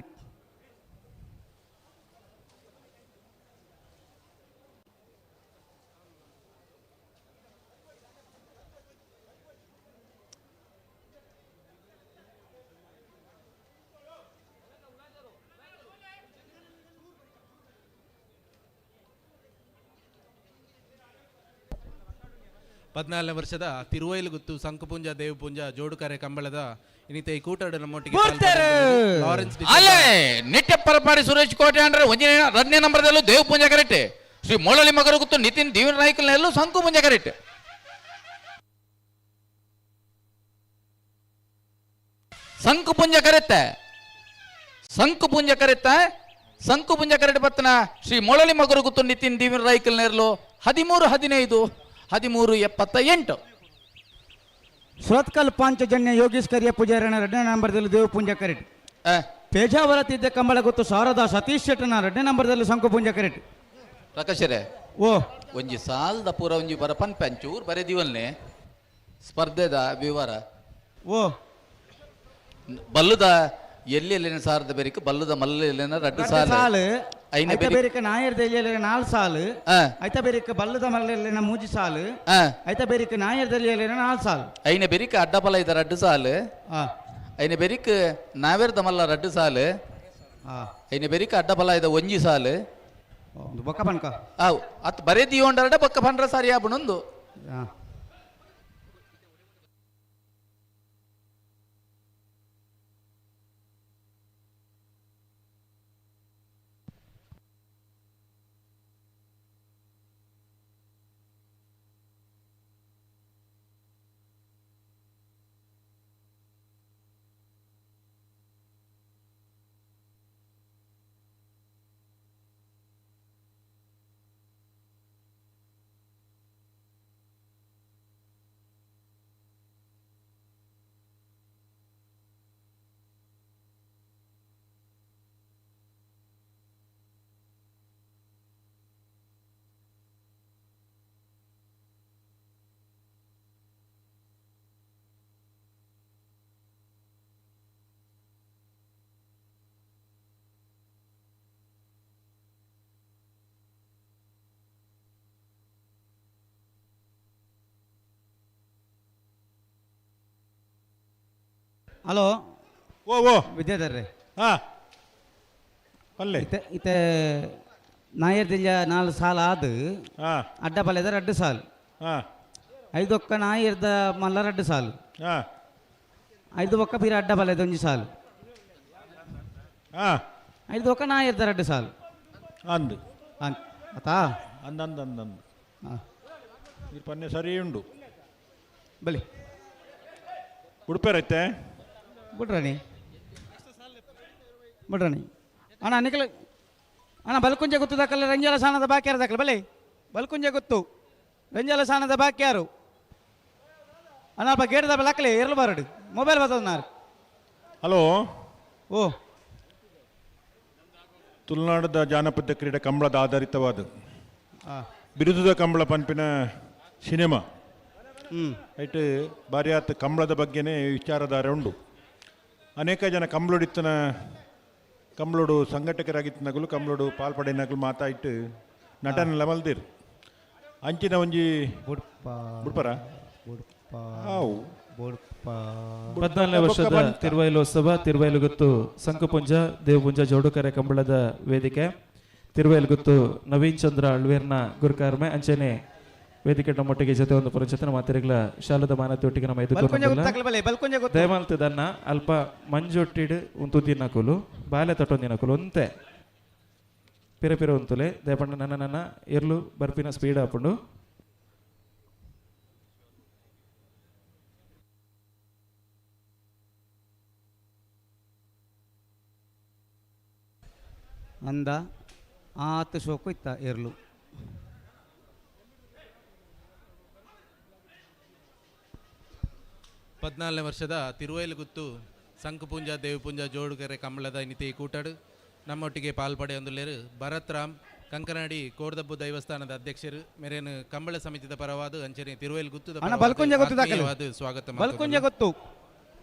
14ನೇ ವರ್ಷದ ತಿರುವೈಲುಗುತ್ತು ಸಂಕಪುಂಜ ದೇವಪುಂಜ ಜೋಡುಕರೆ ಕಂಬಳದ ಇನ್ನಿತ ಈ ಕೂಟಡು ನಮ್ಮೊಟ್ಟಿಗೆ ಲಾರೆನ್ಸ್ ಅಲ್ಲೇ ನಿಟ್ಟೆ ಪರಪಾಡಿ ಸುರೇಶ್ ಕೋಟೆ ಅಂದ್ರೆ ಒಂದನೇ ಎರಡನೇ ನಂಬರ್ದಲ್ಲೂ ದೇವ ಪೂಂಜೆ ಕರೆಕ್ಟ್. ಶ್ರೀ ಮೊಳಲಿ ಮಗರು ಗುತ್ತು ನಿತಿನ್ ದೇವನ ನಾಯಕನಲ್ಲೂ ಸಂಕು ಪೂಂಜೆ ಕರೆಕ್ಟ್. ಸಂಕು ಪುಂಜ ಕರೆತ್ತೆ ಸಂಕು ಪುಂಜ ಕರೆತ್ತ ಸಂಕು ಪುಂಜ ಕರೆಕ್ಟ್ ಬತ್ತನ ಶ್ರೀ ಮೊಳಲಿ ಮಗರು ಗುತ್ತು ನಿತಿನ್ ದೇವನ ರಾಯ್ಕಲ್ ನೇರ್ಲು 13 15 13 78. ಸುರತ್ಕಲ್ ಪಾಂಚಜನ್ಯ ಯೋಗೇಶ್ ಕರಿಯ ಪೂಜಾರನ ಎರಡನೇ ನಂಬರ್ದಲ್ಲಿ ದೇವ ಪೂಂಜಾ ಕರೆಕ್ಟ್. ಪೇಜಾವರ ತಿದ್ದ ಕಂಬಳ ಗೊತ್ತು ಶಾರದಾ ಸತೀಶ್ ಶೆಟ್ಟನ ಎರಡನೇ ನಂಬರ್ದಲ್ಲಿ ಶಂಕು ಪೂಂಜಾ ಕರೆಕ್ಟ್. ಪ್ರಕಾಶರೇ ಓ ಒಂಜಿ ಸಾಲ್ದ ಪೂರ ಒಂಜಿ ಬರ ಪನ್ಪಂಚೂರ್ ಬರೆ ದಿವಲ್ನೆ ಸ್ಪರ್ಧೆದ ವಿವರ ಓ ಬಲ್ಲುದ ಎಲ್ಲಿ ಎಲ್ಲಿನ ಸಾರದ ಬೆರಿಕ್ ಬಲ್ಲುದ ಮಲ್ಲ ಎಲ್ಲಿನ ರಡ್ಡು ಸಾಲು ಐನ ಬೆರಿಕ ನಾಯರ್ ದೆಲ್ಲಿಯಲ್ಲಿನ 4 ಸಾಲು ಐತ ಬೆರಿಕ ಬಲ್ಲದ ಮಲ್ಲಲ್ಲಿನ 3 ಸಾಲು ಐತ ಬೆರಿಕ ನಾಯರ್ ದೆಲ್ಲಿಯಲ್ಲಿನ 4 ಸಾಲು ಐನ ಬೆರಿಕ ಅಡ್ಡಬಲ ಇದ ರಡ್ಡು ಸಾಲು ಐನ ಬೆರಿಕ ನಾವೇರ್ದ ಮಲ್ಲ ರಡ್ಡು ಸಾಲು ಐನ ಬೆರಿಕ ಅಡ್ಡಬಲ ಇದ ಒಂಜಿ ಸಾಲು ಬೊಕ್ಕ ಪನ್ಕ ಆವ್ ಅತ್ ಬರೇ ದಿಯೋಂಡರಡ ಬೊಕ್ಕ ಪಂಡ್ರ ಸಾರಿ ಆಪುನೊಂದು. Hello ಓ ಓ ವಿದ್ಯಾಧರ್ರೆ ಹಾ ಪಲ್ಲೆ ಇತ್ತೆ ಇತ್ತೆ ನಾಯರ್ ದಿಂಜ ನಾಲ್ ಸಾಲ ಆದು ಅಡ್ಡ ಪಲ್ಲೆದ ರಡ್ಡು ಸಾಲು ಐದೊಕ್ಕ ನಾಯರ್ದ ಮಲ್ಲ ರಡ್ಡು ಸಾಲು ಐದು ಒಕ್ಕ ಬೀರ ಅಡ್ಡ ಪಲ್ಲೆದ ಒಂಜಿ ಸಾಲು ಐದು ಒಕ್ಕ ನಾಯರ್ದ ರಡ್ಡು ಸಾಲು ಅಂದು ಅತಾ ಅಂದ ಅಂದ ಅಂದ ಅಂದ ಈ ಪನ್ನೆ ಸರಿ ಉಂಡು ಬಲಿ ಉಡುಪೇರೈತೆ ಬಿಡ್ರಣಿ ಬಿಡ್ರಣಿ ಅಣ್ಣ ನಿಖಲ ಅಣ್ಣ ಬಲ್ಕುಂಜೆ ಗೊತ್ತು ದಾಖಲೆ ರಂಜಾಲ ಸಾಣದ ಬಾಕಿ ಯಾರು ದಾಖಲೆ ಬಲೆ ಬಲ್ಕುಂಜೆ ಗೊತ್ತು ರಂಜಾಲ ಸಾಣದ ಬಾಕಿ ಯಾರು ಅಣ್ಣ ಅಲ್ಪ ಗೇಟ್ ದಬಲ್ ಹಾಕಲಿ ಎರಲು ಬಾರಡು ಮೊಬೈಲ್ ಬರ್ತದ ನಾರು ಹಲೋ ಓ ತುಳುನಾಡದ ಜಾನಪದ ಕ್ರೀಡೆ ಕಂಬಳದ ಆಧಾರಿತವಾದ ಬಿರುದುದ ಕಂಬಳ ಪನ್ಪಿನ ಸಿನಿಮಾ ಐಟ್ ಬಾರಿಯಾತ್ ಕಂಬಳದ ಬಗ್ಗೆನೇ ವಿಚಾರಧಾರೆ ಉಂಡು. ಅನೇಕ ಜನ ಕಂಬಳೊಡಿತ್ತನ ಕಂಬಳೋಡು ಸಂಘಟಕರಾಗಿತ್ತನಗಲು ಕಂಬಳೋಡು ಪಾಲ್ಪಡೆನಗಲು ಮಾತಾಯಿಟ್ಟು ನಟನೆಲ್ಲ ಮಲ್ದಿರು. ಅಂಚಿನ ಒಂಜಿ ಬುಡ್ಪರ ಹಾವು 14ನೇ ವರ್ಷದ ತಿರುವೈಲೋತ್ಸವ ತಿರುವೈಲುಗುತ್ತು ಸಂಕಪುಂಜ ದೇವಪುಂಜ ಜೋಡುಕರೆ ಕಂಬಳದ ವೇದಿಕೆ ತಿರುವೈಲುಗುತ್ತು ನವೀನ್ ಚಂದ್ರ ಅಳ್ವೇರ್ನ ಗುರುಕಾರ್ಮೆ ಅಂಚನೆ ವೇದಿಕೆ ನಮ್ಮೊಟ್ಟಿಗೆ ಜೊತೆ ಒಂದು ಪರಿಚಯನ ಮಾತಿರಿಗಳ ಶಾಲದ ಮಾನತಿಯೊಟ್ಟಿಗೆ ನಮ್ಮ ಎದುರು ದಯಮಾಲ್ತದನ್ನ ಅಲ್ಪ ಮಂಜೊಟ್ಟಿಡು ಉಂತು ದಿನಕುಲು ಬಾಲೆ ತಟ್ಟೊಂದಿನಕುಲು ಒಂತೆ ಪಿರ ಪಿರ ಉಂತುಲೆ ದಯಪಂಡ ನನ್ನ ನನ್ನ ಎರ್ಲು ಬರ್ಪಿನ ಸ್ಪೀಡ್ ಆಪುಂಡು. ಅಂದ ಆತ ಶೋಕು ಇತ್ತ ಎರ್ಲು. 14ನೇ ವರ್ಷದ ತಿರುವೈಲುಗುತ್ತು ಸಂಕಪುಂಜ ದೇವಪುಂಜ ಜೋಡುಗೆರೆ ಕಂಬಳದ ನಿತಿ ಕೂಟಾಡು ನಮ್ಮೊಟ್ಟಿಗೆ ಪಾಲ್ಪಡೆಯೊಂದುಲ್ಲೇರು ಭರತ್ ರಾಮ್ ಕಂಕನಾಡಿ ಕೋಡ್ದಬ್ಬು ದೈವಸ್ಥಾನದ ಅಧ್ಯಕ್ಷರು ಮೇರೇನು ಕಂಬಳ ಸಮಿತಿದ ಪರವಾದ ಅಂಚನೆ ತಿರುವೈಲುಗುತ್ತದ ಆತ್ಮೀಯವಾದ ಸ್ವಾಗತ. ಬಲ್ಕುಂಜ ಗೊತ್ತು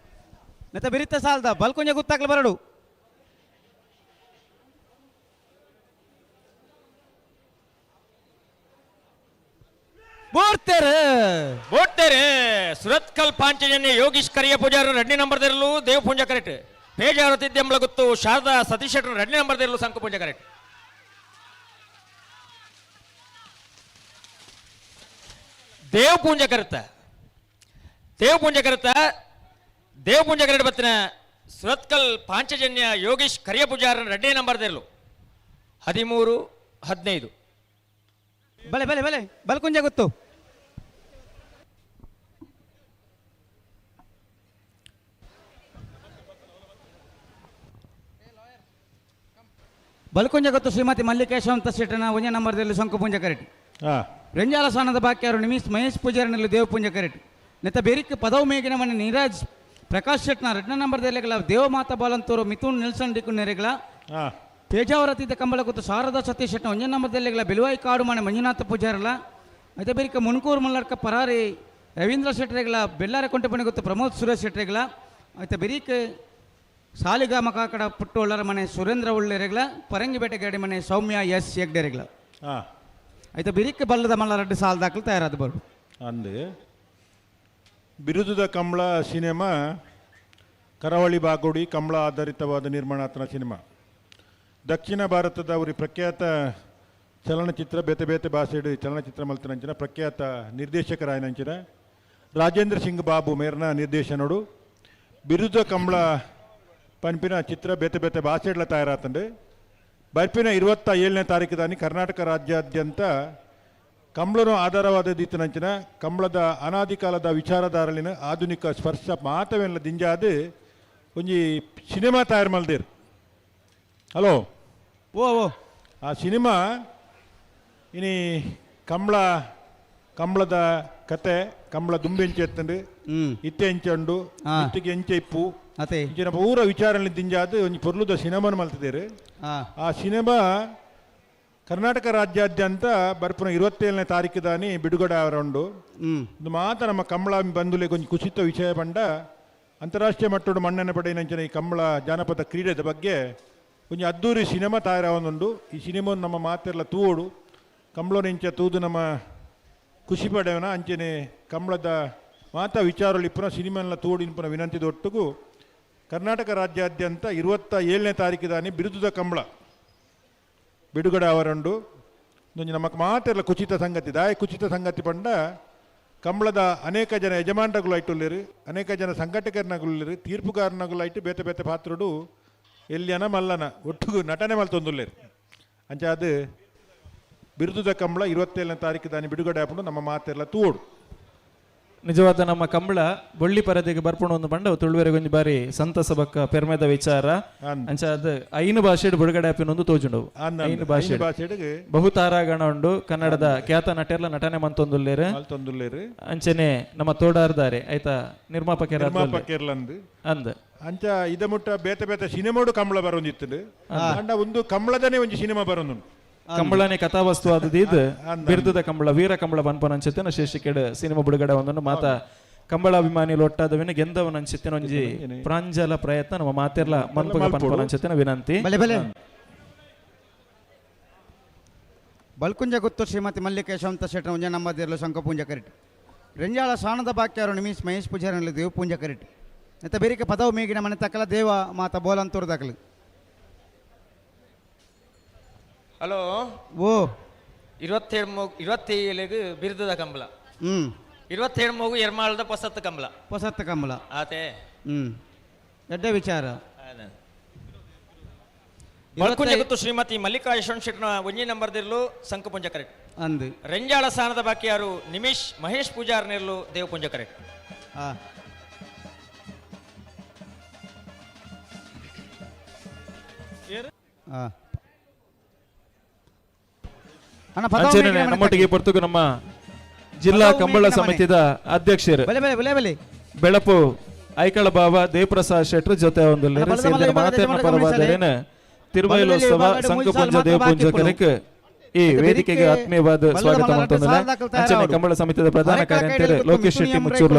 ಮತ್ತೆ ಬಿರಿತ ಸಾಲದ ಬಲ್ಕುಂಜ ಗೊತ್ತಾಗ್ಲಿ ಬರಡು. ಬೋಡ್ತೇರೆ ಸುರತ್ಕಲ್ ಪಾಂಚಜನ್ಯ ಯೋಗೀಶ್ ಕರಿಯ ಪೂಜಾರು ರೆಡ್ಡಿ ನಂಬರ್ ದಿರಲು ದೇವ ಪೂಂಜ ಕರೆಕ್ಟ್ ಪೇಜಾವತಿದ್ಯಂಬಳ ಗೊತ್ತು ಶಾರದಾ ಸತೀಶ್ ಶೆಟ್ಟರು ರೆಡ್ಡಿ ನಂಬರ್ ದಿರಲು ಸಂಕ ಪೂಂಜ ಕರೆಕ್ಟ್. ದೇವ ಪೂಂಜ ಕರೆತ ದೇವ ಪೂಂಜ ಕರೆತ ದೇವ ಪೂಂಜ ಕರೆಟ್ ಬತ್ತಿನ ಸುರತ್ಕಲ್ ಪಾಂಚಜನ್ಯ ಯೋಗೀಶ್ ಕರಿಯ ಪೂಜಾರ ರೆಡ್ಡಿ ನಂಬರ್ ದಿರಲು 13 15. ಬಲೆ ಬಲೆ ಬಲೆ ಬಲ್ಕುಂಜ ಗೊತ್ತು. ಬಲ್ಕುಂಜ ಗೊತ್ತು ಶ್ರೀಮತಿ ಮಲ್ಲಿಕೇಶವಂತ ಶೆಟ್ಟನ ಒಂದೇ ನಂಬರ್ದಲ್ಲಿ ಶಂಕು ಪೂಂಜ ಕರೆಟ್. ರೆಂಜಾಲ ಸ್ಥಾನದ ಬಾಕಿಯಾರು ನಿಮಿಷ್ ಮಹೇಶ್ ಪೂಜಾರಿನಲ್ಲಿ ದೇವ ಪೂಂಜ ಕರೆಟ್. ನೆತ್ತ ಬೇರಿಕ್ ಪದವು ಮೇಗಿನ ಮನೆ ನೀರಾಜ್ ಪ್ರಕಾಶ್ ಶೆಟ್ನ ಎರಡನೇ ನಂಬರ್ದಲ್ಲಿ ದೇವಮಾತಾ ಬಾಲಂತೂರು ಮಿಥುನ್ ನಿಲ್ಸನ್ ಡಿಕ್ಕು ನೆರೆಗಳ ತೇಜಾವರತಿದ್ದ ಕಂಬಳ ಗೊತ್ತು ಶಾರದಾ ಸತೀಶ್ ಶೆಟ್ನ ಒಂದೇ ನಂಬರ್ದಲ್ಲಿ ಬೆಲುವಾಯಿ ಕಾಡು ಮನೆ ಮಂಜುನಾಥ ಪೂಜಾರಲ್ಲ అయితే ಬೇರಿಕ ಮುನ್ಕೂರು ಮಲ್ಲಡ್ಕ ಪರಾರಿ ರವೀಂದ್ರ ಶೆಟ್ಟರೆಗಳ ಬೆಳ್ಳಾರ ಕೊಂಟೆಪಣಿ ಗೊತ್ತು ಪ್ರಮೋದ್ ಸುರೇಶ್ ಶೆಟ್ಟರೆಗಳ అయితే ಬೆರೀಕ್ ಸಾಲಿಗಾಮ ಕಾಕಡ ಪುಟ್ಟೋಳ್ಳರ ಮನೆ ಸುರೇಂದ್ರ ಉಳ್ಳೆರೆಗಳ ಪರಂಗಿಪೇಟೆ ಗಾಡಿ ಮನೆ ಸೌಮ್ಯ ಎಸ್ ಹೆಗ್ಡೆರೆಗಳ అయితే ಬಿರಿಕ್ ಬಲ್ಲದ ಮಲ್ಲ ರಡ್ಡು ಸಾಲ ದಾಖಲು ತಯಾರಾದ ಬರು ಅಂದು ಬಿರುದುದ ಕಂಬಳ ಸಿನಿಮಾ ಕರಾವಳಿ ಬಾಗೋಡಿ ಕಂಬಳ ಆಧಾರಿತವಾದ ನಿರ್ಮಾಣಾತ್ಮಕ ಸಿನಿಮಾ. ದಕ್ಷಿಣ ಭಾರತದ ಅವರಿ ಪ್ರಖ್ಯಾತ ಚಲನಚಿತ್ರ ಬೇತೆ ಬೇತೆ ಭಾಷೆಡು ಚಲನಚಿತ್ರ ಮಲ್ತನಂಚಿನ ಪ್ರಖ್ಯಾತ ನಿರ್ದೇಶಕರಾಯನಂಚಿನ ರಾಜೇಂದ್ರ ಸಿಂಗ್ ಬಾಬು ಮೇರ್ನ ನಿರ್ದೇಶನಡು ಬಿರುದ ಕಂಬಳ ಪನ್ಪಿನ ಚಿತ್ರ ಬೇತೆ ಬೇತೆ ಭಾಷೆಗಳ ತಯಾರಾತಂಡು. ಬರ್ಪಿನ 27ನೇ ತಾರೀಕು ದಾನಿ ಕರ್ನಾಟಕ ರಾಜ್ಯಾದ್ಯಂತ ಕಂಬಳನು ಆಧಾರವಾದ ದೀತನಂಚಿನ ಕಂಬಳದ ಅನಾದಿ ಕಾಲದ ವಿಚಾರಧಾರಲಿನ ಆಧುನಿಕ ಸ್ಪರ್ಶ ಮಾತವೆಲ್ಲ ದಿಂಜಾದು ಒಂಜಿ ಸಿನಿಮಾ ತಯಾರು ಮಲ್ದಿರ್. ಹಲೋ ಓ ಓ ಆ ಸಿನಿಮಾ ಇನಿ ಕಂಬಳ ಕಂಬಳದ ಕತೆ ಕಂಬಳ ದುಂಬೆ ಎಂಚೆ ಎತ್ತಂಡು ಇತ್ತೆ ಎಂಚೆ ಉಂಡು ಇತ್ತಿಗೆ ಎಂಚೆ ಇಪ್ಪು ಇಂಚಿನ ಪೂರ ವಿಚಾರಣೆ ದಿಂಜಾದು ಒಂಜಿ ಪೊರ್ಲುದ ಸಿನಿಮಾನ ಮಲ್ತಿದ್ದೇರು. ಆ ಸಿನಿಮಾ ಕರ್ನಾಟಕ ರಾಜ್ಯಾದ್ಯಂತ ಬರ್ಪುನ 27ನೇ ತಾರೀಕು ದಾನಿ ಬಿಡುಗಡೆ ಅವರುಂಡು. ಇದು ಮಾತ್ರ ನಮ್ಮ ಕಂಬಳ ಬಂಧುಲೆ ಕೊಂಚ ಕುಸಿತ ವಿಷಯ ಪಂಡ ಅಂತಾರಾಷ್ಟ್ರೀಯ ಮಟ್ಟದ ಮನ್ನಣೆ ಪಡೆಯಿನಂಚಿನ ಈ ಕಂಬಳ ಜಾನಪದ ಕ್ರೀಡೆದ ಬಗ್ಗೆ ಕೊಂಚ ಅದ್ದೂರಿ ಸಿನಿಮಾ ತಯಾರಾವೊಂದುಂಡು. ಈ ಸಿನಿಮಾ ನಮ್ಮ ಮಾತೆಲ್ಲ ತೂವೋಡು ಕಂಬಳನಿಂಚ ತೂದು ನಮ್ಮ ಖುಷಿ ಪಡೆಯೋಣ ಅಂಚನೆ ಕಂಬಳದ ಮಾತಾ ವಿಚಾರಗಳು ಇಪ್ಪುನ ಸಿನಿಮಾನೆಲ್ಲ ತೂಡು ಇನ್ಪುನ ವಿನಂತಿ ದೊಟ್ಟುಗು Karnataka ರಾಜ್ಯಾದ್ಯಂತ 27ನೇ ತಾರೀಕಿದಾನಿ ಬಿರುದುದ ಕಂಬಳ ಬಿಡುಗಡೆ ಅವರಂಡು ಒಂಜಿ ನಮಕ್ ಮಾತೆರ್ಲ ಕುಚಿತ ಸಂಗತಿ ದಾಯ ಕುಚಿತ ಸಂಗತಿ ಪಂಡ ಕಂಬಳದ ಅನೇಕ ಜನ ಯಜಮಾನರುಗಳು ಐಟುಲ್ಲೇರು, ಅನೇಕ ಜನ ಸಂಘಟಕರನಗುಲ್ಲೇರು, ತೀರ್ಪುಗಾರನಗುಲು ಐಟು ಬೇತೆ ಬೇತೆ ಪಾತ್ರಡು ಎಲ್ಲಿಯನ ಮಲ್ಲನ ಒಟ್ಟುಗು ನಟನೆ ಮಲ್ತೊಂದುಲ್ಲೇರು. ಅಂಚ ಅದು ಬಿರುದುದ ಕಂಬಳ 27ನೇ ತಾರೀಕು ದಾನಿ ಬಿಡುಗಡೆ ಆಪುಂಡು ನಮ್ಮ ಮಾತೆರ್ಲ ತೂಡು. ನಿಜವಾದ ನಮ್ಮ ಕಂಬಳ ಬೊಳ್ಳಿ ಪರದೆಗೆ ಬರ್ಪುಣ ಒಂದು ಬಂಡ ತುಳುವೆರೆಗೊಂಜಿ ಬಾರಿ ಸಂತಸ ಬಕ್ಕ ಪೆರ್ಮೆದ ವಿಚಾರ. ಅಂಚ ಅದು 5 ಭಾಷೆಡ್ ಬಿಡುಗಡೆ ಆಪಿನ ಒಂದು ತೋಜುಂಡವು. 5 ಭಾಷೆ ಬಹುತಾರಾಗಣ ಉಂಡು. ಕನ್ನಡದ ಖ್ಯಾತ ನಟೆರ್ಲ ನಟನೆ ಮಂತೊಂದುಲ್ಲೇರು. ಅಂಚನೆ ನಮ್ಮ ತೋಡಾರ್ದಾರೆ ಆಯ್ತಾ ನಿರ್ಮಾಪಕರ ಅಂದ್ ಅಂಚ ಇದ ಮುಟ್ಟ ಬೇತೆ ಬೇತೆ ಸಿನಿಮಾಡು ಕಂಬಳ ಬರೋಂದಿತ್ತು. ಅಂಡ ಒಂದು ಕಂಬಳದನೇ ಒಂಜಿ ಸಿನಿಮಾ ಬರೋಂದುಂಡು. ಕಂಬಳನೆ ಕಥಾವಸ್ತು ಆದದ್ದು ಬಿರುದುದ ಕಂಬಳ ವೀರ ಕಂಬಳ ಪನ್ಪನ ಅಂಚೆತ್ತಿನ ಶೀರ್ಷಿಕೆಡ್ ಸಿನಿಮಾ ಬಿಡುಗಡೆ ಒಂದನ್ನು ಮಾತಾ ಕಂಬಳ ಅಭಿಮಾನಿಲು ಒಟ್ಟಾದವಿನ ಗೆಂದವನ ಅಂಚೆತ್ತಿನ ಒಂಜಿ ಪ್ರಾಂಜಲ ಪ್ರಯತ್ನ ನಮ್ಮ ಮಾತೆರ್ಲ ಮನ್ಪುಗ ಪನ್ಪನ ಅಂಚೆತ್ತಿನ ವಿನಂತಿ. ಬಲ್ಕುಂಜ ಗುತ್ತು ಶ್ರೀಮತಿ ಮಲ್ಲಿಕ ಯಶವಂತ ಶೆಟ್ಟರ ಒಂಜೆ ನಮ್ಮ ದೇರ್ಲು ಶಂಕ ಪೂಂಜ ಕರಿಟ್ ರೆಂಜಾಳ ಸಾಣದ ಬಾಕ್ಯಾರು ನಿಮೀಶ್ ಮಹೇಶ್ ಪೂಜಾರಿ ದೇವ ಪೂಂಜ ಕರಿಟ್ ನೆತ್ತ ಬೇರಿಕೆ ಪದವು ಮೇಗಿನ ಮನೆ ತಕ್ಕಲ ದೇವ ಮಾತ ಬೋಲಂತೂರು ದಾಖಲು. ಹಲೋ ಓ 27 ಮಗು 27 ಬಿರುದದ ಕಂಬಳ. 27 ಮಗು ಎರ್ಮಾಳದ ಪೊಸತ್ತು ಕಂಬಳ. ಪೊಸತ್ತು ಕಂಬಳ ಆತೆ. ದೊಡ್ಡ ವಿಚಾರ. ಬಲ್ಕುಂಜ ಗುತ್ತು ಶ್ರೀಮತಿ ಮಲ್ಲಿಕಾ ಯಶವಂತ ಶೆಟ್ಟನ ಒಂಜಿ ನಂಬರ್ ದಿರ್ಲು ಸಂಕಪುಂಜ ಕರೆಕ್ಟ್ ಅಂದು. ರೆಂಜಾಳ ಸ್ಥಾನದ ಬಾಕಿಯಾರು ನಿಮಿಷ್ ಮಹೇಶ್ ಪೂಜಾರ್ ನಿರ್ಲು ದೇವಪುಂಜ ಕರೆಕ್ಟ್. ನಮ್ಮೊಟ್ಟಿಗೆ ಪೊರ್ತುಗು ನಮ್ಮ ಜಿಲ್ಲಾ ಕಂಬಳ ಸಮಿತಿದ ಅಧ್ಯಕ್ಷರು ಬೆಳಪು ಐಕಳ ಬಾವ ದೇವಪ್ರಸಾದ್ ಶೆಟ್ಟರ್ ಜೊತೆ ಒಂದು ಮಾತೇನ ತಿರುವೈಲೋತ್ಸವ ಸಂಕಪುಂಜ ದೇವಪುಂಜ ಕರೆಕ್ ಈ ವೇದಿಕೆಗೆ ಆತ್ಮೀಯವಾದ ಸ್ವಾಗತ ಮಂತೊಂದುಲ್ಲ. ಅಂಚನೆ ಕಂಬಳ ಸಮಿತಿದ ಪ್ರಧಾನ ಕಾರ್ಯಂತೆರ್ ಲೋಕೇಶ್ ಶೆಟ್ಟಿ ಮುಚ್ಚೂರ್ಲ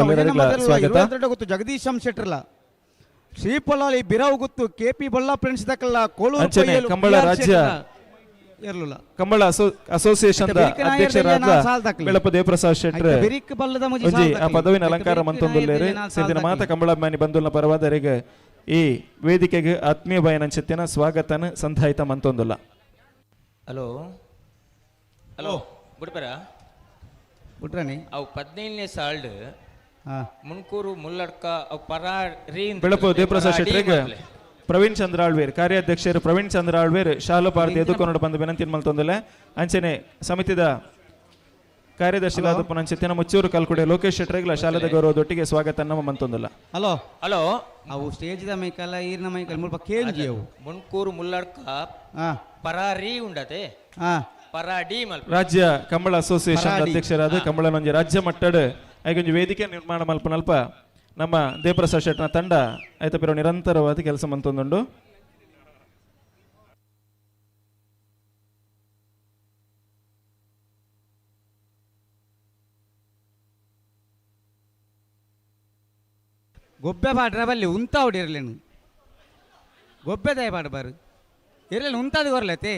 ಸ್ವಾಗತ. ಜಗದೀಶ್ ಶೆಟ್ಟರ್ಲ ಶ್ರೀಪೊಲಾಲಿ ಬಿರಾವ್ ಗುತ್ತು ಕೆಪಿ ಬೊಳ್ಳ ಫ್ರೆಂಡ್ಸ್ ದಕಲ್ಲ ಕೋಳೂರು ಅಂಚನೆ ಕಂಬಳ ರಾಜ್ಯ ಕಂಬಳ ಅಸೋಸಿಯೇಷನ್ ಅಧ್ಯಕ್ಷರಾದ ಬೆಳಪ ದೇವಪ್ರಸಾದ್ ಶೆಟ್ಟರ್ ಒಂಜಿ ಆ ಪದವಿನ ಅಲಂಕಾರ ಮಂತೊಂದುಲ್ಲೇರು. ಸೇರಿನ ಮಾತ ಕಂಬಳಾಭಿಮಾನಿ ಬಂಧುಲ್ನ ಪರವಾದರಿಗೆ ಈ ವೇದಿಕೆಗೆ ಆತ್ಮೀಯ ಬಯನಂಚೆತ್ತಿನ ಸ್ವಾಗತನ ಸಂಧಾಯಿತ ಮಂತೊಂದುಲ್ಲ. ಹಲೋ ಹಲೋ ಗುಡ್ಪರ ಗುಡ್ರಾಣಿ ಅವು 15ನೇ ಸಾಲ್ಡ್ ಮುನ್ಕೂರು ಮುಲ್ಲಡ್ಕ ಅವು ಪರಾರಿ ಬೆಳಪು ದೇವಪ್ರಸಾದ್ ಶೆಟ್ಟರಿಗೆ ಪ್ರವೀಣ್ ಚಂದ್ರ ಆಳ್ವೇರ್ ಕಾರ್ಯಾಧ್ಯಕ್ಷರು ಪ್ರವೀಣ್ ಚಂದ್ರ ಆಳ್ವೇರ್ ಶಾಲು ಪಾರ್ತಿ ಎದುಕೊನೋಡು ಬಂದು ವಿನಂತಿ ಮಲ್ತೊಂದುಲ್ಲ. ಅಂಚನೆ ಸಮಿತಿದ ಕಾರ್ಯದರ್ಶಿಲಾದ ಪುನಂಚೆತ್ತಿನ ಮುಚ್ಚೂರು ಕಲ್ಕುಡೆ ಲೋಕೇಶ್ ಶೆಟ್ಟರ್ಗಳ ಶಾಲದ ಗೌರವದೊಟ್ಟಿಗೆ ಸ್ವಾಗತ ನಮ್ಮ ಮಂತೊಂದುಲ್ಲ. ಹಲೋ ಹಲೋ ಅವು ಸ್ಟೇಜ್ದ ಮೈಕಲ್ಲ ಈರ್ನ ಮೈಕಲ್ ಮುಲ್ಪ ಕೇಂಜಿ ಅವು ಮುನ್ಕೂರು ಮುಲ್ಲಡ್ಕ ಪರಾರಿ ಉಂಡತೆ ಪರಾಡಿ ಮಲ್ಪ ರಾಜ್ಯ ಕಂಬಳ ಅಸೋಸಿಯೇಷನ್ ಅಧ್ಯಕ್ಷರಾದ ಕಂಬಳನೊಂಜಿ ರಾಜ್ಯ ಮಟ್ಟದ ಐಗೊಂಜಿ ವೇದಿಕೆ ನಿರ್ಮಾಣ ಮಲ್ಪನಲ್ಪ ನಮ್ಮ ದೇವಪ್ರಸಾದ್ ಶೆಟ್ಟನ ತಂಡ ಆಯ್ತ ಪಿರ ನಿರಂತರವಾದ ಕೆಲಸ ಮಂತೊಂದುಂಡು. ಗೊಬ್ಬೆ ಪಾಡ್ರ ಬಲ್ಲಿ ಉಂತ ಹೊಡಿರ್ಲೇನು ಗೊಬ್ಬೆ ದಯ ಪಾಡಬಾರು ಇರಲಿಲ್ಲ ಉಂತಾದ ಕೊರ್ಲತ್ತೆ.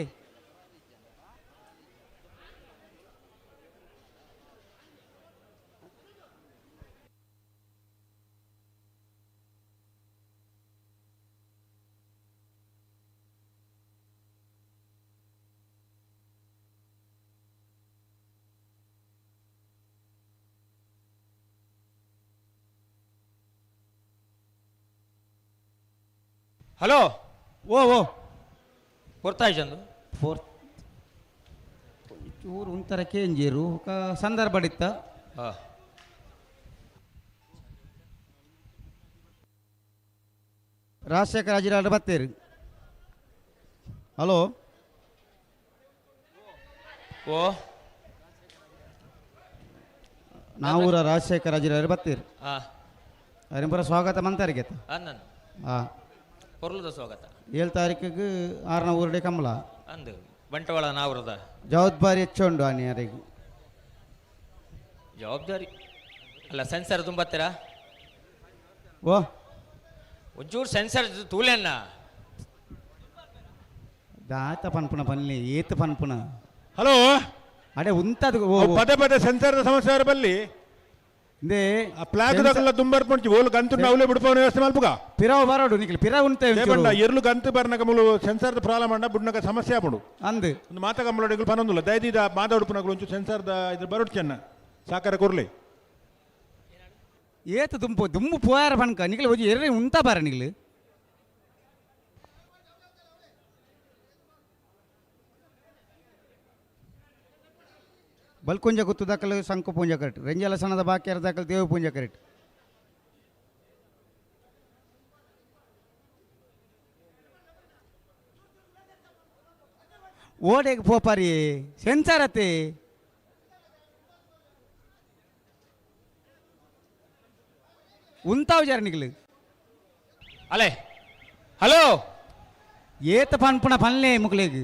ಹಲೋ ಓ ಓ ಪೊರ್ತಾಯ್ಚಂದು ಫೋರ್ ಚೂರು ಒಂಥರ ಕೇಂಜೀರು ಸಂದರ್ಭ ಇತ್ತ. ರಾಜಶೇಖರ ಅಜಿರಾಲ್ ಬತ್ತೇರು. ಹಲೋ ಓ ನಾವೂರ ರಾಜಶೇಖರ ಅಜಿರಾಲ್ ಬತ್ತೀರು. ಅರಿಂಪುರ ಸ್ವಾಗತ ಮಂತಾರಿಗೆ. ಹಾಂ ಪೊರ್ಲುದ ಸ್ವಾಗತ. 7 ತಾರೀಕಿಗೆ 6ನ ಊರಡೆ ಕಂಬಳ ಅಂದು ಬಂಟವಾಳ ನಾವ್ರದ ಜವಾಬ್ದಾರಿ ಹೆಚ್ಚುಂಡು ಅನಿಯರಿಗೆ ಜವಾಬ್ದಾರಿ ಅಲ್ಲ ಸೆನ್ಸರ್ ತುಂಬತ್ತೀರಾ? ಓ ಒಂಚೂರು ಸೆನ್ಸರ್ ತೂಲೆನ್ನ ದಾತ ಪನ್ಪುಣ ಪನ್ಲಿ ಏತ್ ಪನ್ಪುಣ. ಹಲೋ ಅಡೆ ಉಂತದು ಪದೇ ಪದೇ ಸೆನ್ಸರ್ ಸಮಸ್ಯೆ ಬಲ್ಲಿ ಪ್ಲಾಗ್ ದಕಲ್ಲ ದುಂಬರ್ ಪಂಚಿ ಓಲು ಗಂತು ಅವಲೇ ಬಿಡ್ಪವನ ವ್ಯವಸ್ಥೆ ಮಲ್ಪುಗ ಪಿರವು ಬರೋಡು ನಿಕ್ಲು ಪಿರವು ಉಂತೆ ದೇಪಂಡ ಎರ್ಲು ಗಂತು ಬರ್ನಗ ಮುಲು ಸೆನ್ಸಾರ್ದ ಪ್ರಾಬ್ಲಮ್ ಅಂಡ ಬುಡ್ನಗ ಸಮಸ್ಯೆ ಆಪುಂಡು ಅಂದು ಒಂದು ಮಾತ ಕಂಬಳಡಿಗಳು ಪನೊಂದುಲ್ಲ ದಯದೀದ ಮಾತಾಡುಪನಗಳು ಒಂಚು ಸೆನ್ಸಾರ್ದ ಇದ್ರ ಬರೋಡು ಚೆನ್ನ ಸಾಕಾರ ಕೊರ್ಲಿ ಏತ ದುಂಪು ದುಂಬು ಪೋಯಾರ ಪನ್ಕ ನಿಕ್ಲು ಒಂಜಿ ಎರ್ರೆ ಉಂತ ಬಾರ ನಿಕ್ಲು ಬಲ್ಕುಂಜ ಗುತ್ತು ದಾಖಲು ಶಂಕು ಪೂಂಜ ಕರೆಕ್ಟ್ ರೆಂಜಲ ಸಣ್ಣದ ಬಾಕಿಯರ ದಾಖಲು ದೇವ ಪೂಂಜ ಕರೆಕ್ಟ್ ಓಡೆಗೆ ಪೋಪಾರಿ ಸೆನ್ಸಾರತೆ ಉಂತಾವ್ ಜರ ನಿಕ್ಲು ಅಲೆ ಹಲೋ ಏತ ಪನ್ಪುಣ ಪನ್ಲೆ ಮುಕ್ಲೇಗ್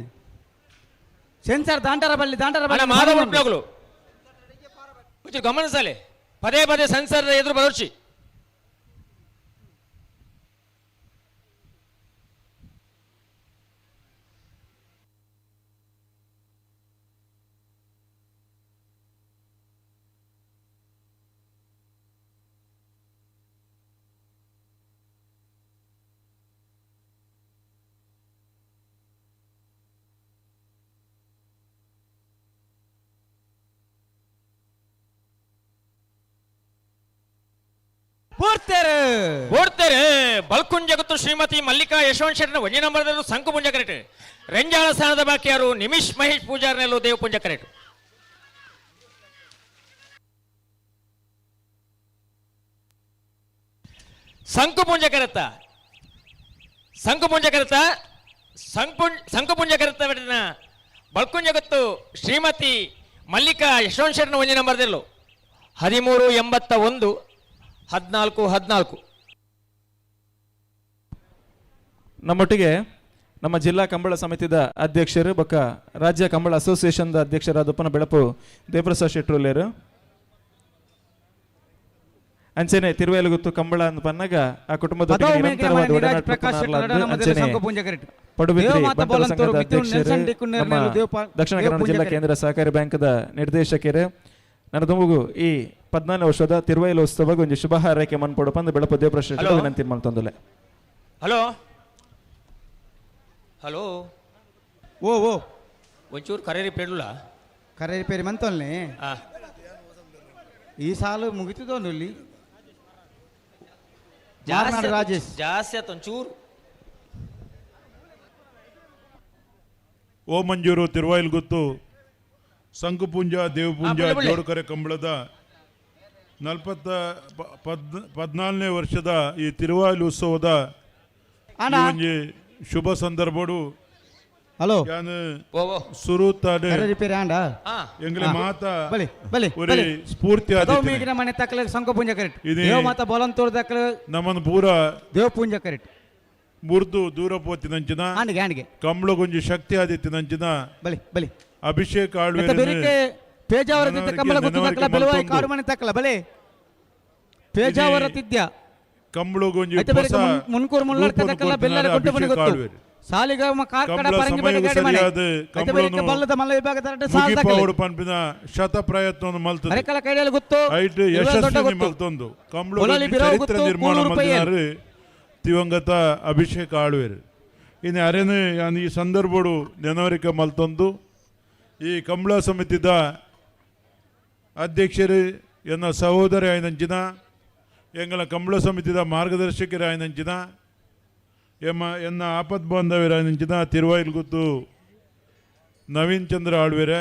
ಸೆನ್ಸಾರ್ ದಾಂಟರ ಬಲ್ಲಿ ದಾಂಟರ ಅಣ್ಣ ಬಲ್ಲಿ ಮಾಧವ ಉಟ್ನಗಳು కొంచెం గమనించాలి పదే పదే సెన్సార్ ఎదురు బదొచ్చి ಓಡ್ತಾರೆ ಬಲ್ಕುಂಜ ಶ್ರೀಮತಿ ಮಲ್ಲಿಕಾ ಯಶವಂತ್ ಶೆಟ್ಟನ ಒಂಜಿ ನಂಬರ್ದರು ಸಂಕು ಪುಂಜ ಕರೆಕ್ಟ್ ರೆಂಜಾಳ ಸ್ಥಾನದ ಬಾಕಿಯಾರು ನಿಮಿಷ್ ಮಹೇಶ್ ಪೂಜಾರ್ನೆಲ್ಲೂ ದೇವ ಪುಂಜ ಕರೆಕ್ಟ್ ಸಂಕು ಪುಂಜ ಕರೆತ್ತ ಸಂಕು ಪುಂಜ ಕರೆತ್ತ ಸಂಕು ಪುಂಜ ಕರೆತ್ತ ಬೆಟ್ಟಿನ ಬಲ್ಕುಂಜ ಗೊತ್ತು ಶ್ರೀಮತಿ ಮಲ್ಲಿಕಾ ಯಶವಂತ್ ಶೆಟ್ಟನ ಒಂಜಿ ನಂಬರ್ದಲ್ಲೂ 13 81 14 14. ನಮ್ಮೊಟ್ಟಿಗೆ ನಮ್ಮ ಜಿಲ್ಲಾ ಕಂಬಳ ಸಮಿತಿದ ಅಧ್ಯಕ್ಷರು ಬೊಕ್ಕ ರಾಜ್ಯ ಕಂಬಳ ಅಸೋಸಿಯೇಷನ್ದ ಅಧ್ಯಕ್ಷರಾದ ಉಪ್ಪನ ಬೆಳಪು ದೇವಪ್ರಸಾದ್ ಶೆಟ್ರುಲ್ಲೇರು ಅಂಚನೆ ತಿರುವೇಲುಗುತ್ತು ಕಂಬಳ ಅಂತ ಪನ್ನಗ ಆ ಕುಟುಂಬದ ಪಡುಬಿದ್ರಿ ಬಂಟರ ಸಂಘದ ಅಧ್ಯಕ್ಷರು, ನಮ್ಮ ದಕ್ಷಿಣ ಕನ್ನಡ ಜಿಲ್ಲಾ ಕೇಂದ್ರ ಸಹಕಾರಿ ಬ್ಯಾಂಕ್ದ ನಿರ್ದೇಶಕರು ನನದುಮುಗು ಈ 14 ವರ್ಷದ ತಿರುವೈಲೋತ್ಸವ ಒಂಜಿ ಶುಭ ಹಾರೈಕೆ ಮನ್ಪೊಡು ಪಂದ್ ಬೆಳಪು ದೇವಪ್ರಸಾದ್ ಶೆಟ್ರು ವಿನಂತಿ ಮಲ್ತೊಂದುಲ್ಲೆ. ಹಲೋ ಹಲೋ ಓ ಓ ಒಂಚೂರು ಕರೆ ರಿಪೇರ್ಲ ಕರೆ ರಿಪೇರಿ ಮಂತೊಲ್ನೆ ಈ ಸಾಲು ಮುಗಿತದೋನು ಇಲ್ಲಿ ಜಾಸ್ತಿ ರಾಜೇಶ್ ಜಾಸ್ತಿ ಆತು ಒಂಚೂರು. ಓ ಮಂಜೂರು ತಿರುವಾಯಿಲ್ ಗುತ್ತು ಸಂಕುಪುಂಜ ದೇವಪುಂಜ ಜೋಡುಕರೆ ಕಂಬಳದ 14ನೇ ವರ್ಷದ ಈ ತಿರುವಾಯಿಲ್ ಉತ್ಸವದ ಒಂಜಿ ಶುಭ ಸಂದರ್ಭಡು ಹಲೋ ಸುರುತಾಡೆ ಎಂಗ್ಲೆ ಮಾತಾ ಒರಿ ಸ್ಫೂರ್ತಿ ಆದಿತ್ತಿನಿ. ಮನೆ ತಕ್ಕಲ ಸಂಕುಪುಂಜ ಕರೆಕ್ಟ್ ದೇವ ಮಾತಾ ಬೋಲಂತೂರ್ ದಕ್ಕಲ ನಮ್ಮನ್ನು ಪೂರ ದೇವಪುಂಜ ಕರೆಕ್ಟ್ ಮುರ್ದು ದೂರ ಪೋತಿನಂಚಿನ ಕಂಬಳಗೊಂಜಿ ಶಕ್ತಿ ಆದಿತ್ತಿನಂಚಿನ ಬಲಿ ಬಲಿ ಅಭಿಷೇಕ್ ಆಳ್ವೆ ಪೇಜಾವರ ಕಂಬಳ ಗುತ್ತು ತಕ್ಕಲ ಬೆಲವಾಯಿ ಕಾಡು ಮನೆ ತಕ್ಕಲ ಬಲೆ ಪೇಜಾವರ ತಿದ್ಯ ಕಂಬಳಗೊಂಜಿ ಮುನ್ಕೂರು ಮುಲ್ಲಡ್ಕ ತಕ್ಕಲ ಬೆಲ್ಲರ ಗುಡ್ಡ ಮನೆ ಗೊತ್ತು ಸಾಲಿಗಾಮ ಕಾರ್ಕಡ ಪರಂಗಿ ಬಡೆ ಗಾಡಿ ಮನೆ ಐತೆ ಬೆರಿಕೆ ಬಲ್ಲದ ಮಲ್ಲ ವಿಭಾಗದ ರಡ್ಡ ಸಾಲ್ ತಕ್ಕಲ ಪನ್ಪಿನ ಶತ ಪ್ರಯತ್ನವನ್ನು ಮಲ್ತದೆ ಅರೆಕಲ ಕೈಡೇಲು ಗೊತ್ತು ಐಟ್ ಯಶಸ್ವಿನಿ ಮಲ್ತೊಂದು ಕಂಬಳಗೊಂಜಿ ಚರಿತ್ರೆ ನಿರ್ಮಾಣ ಮಲ್ತಿನಾರು ದಿವಂಗತ ಅಭಿಷೇಕ್ ಆಳ್ವೇರು. ಇನ್ನು ಅರೆನೆ ಈ ಸಂದರ್ಭಡು ನೆನವರಿಕೆ ಮಲ್ತೊಂದು ಈ ಕಂಬಳ ಸಮಿತಿದ ಅಧ್ಯಕ್ಷರು ಎನ್ನ ಸಹೋದರಿ ಆಯ್ನಂಚಿನ ಎಂಗಳ ಕಂಬಳ ಸಮಿತಿದ ಮಾರ್ಗದರ್ಶಕರು ಆಯ್ನಂಚಿನ ಎನ್ನ ಆಪತ್ ಬಾಂಧವ್ಯರಾಯ್ನಂಚಿನ ತಿರುವಾಯಿಲ್ ಗುತ್ತು ನವೀನ್ ಚಂದ್ರ ಆಳ್ವೇರೆ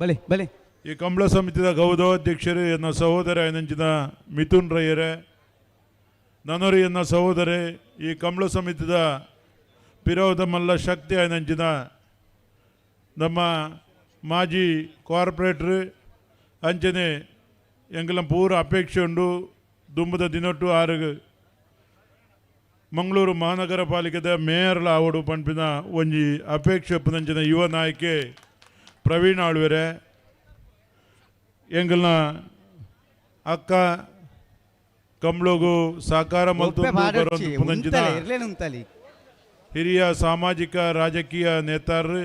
ಬಲಿ ಬಲಿ ಈ ಕಂಬಳ ಸಮಿತಿದ ಗೌರವಾಧ್ಯಕ್ಷರು ಎನ್ನ ಸಹೋದರಿ ಆಯ್ನಂಚಿನ ಮಿಥುನ್ ರೈಯರೇ ನನೋರಿ ಎನ್ನ ಸಹೋದರಿ ಈ ಕಂಬಳ ಸಮಿತಿದ ಪಿರೋಧ ಮಲ್ಲ ಶಕ್ತಿ ಆಯ್ನಂಚಿನ ನಮ್ಮ ಮಾಜಿ ಕಾರ್ಪೊರೇಟ್ರು ಅಂಚನೆ ಎಂಗಲ ಪೂರ ಅಪೇಕ್ಷೆ ಉಂಡು ದುಂಬದ ದಿನೊಟ್ಟು ಆರು ಮಂಗಳೂರು ಮಹಾನಗರ ಪಾಲಿಕೆದ ಮೇಯರ್ಲ ಆವಡು ಪನ್ಪಿನ ಒಂಜಿ ಅಪೇಕ್ಷೆ ಉಪ್ಪುನಂಚಿನ ಯುವ ನಾಯಕೆ ಪ್ರವೀಣ್ ಆಳ್ವೆರೆ ಎಂಗಲ್ನ ಅಕ್ಕ ಕಂಬ್ಳಗು ಸಹಕಾರ ಮಲ್ತೊಂದು ಹಿರಿಯ ಸಾಮಾಜಿಕ ರಾಜಕೀಯ ನೇತಾರರು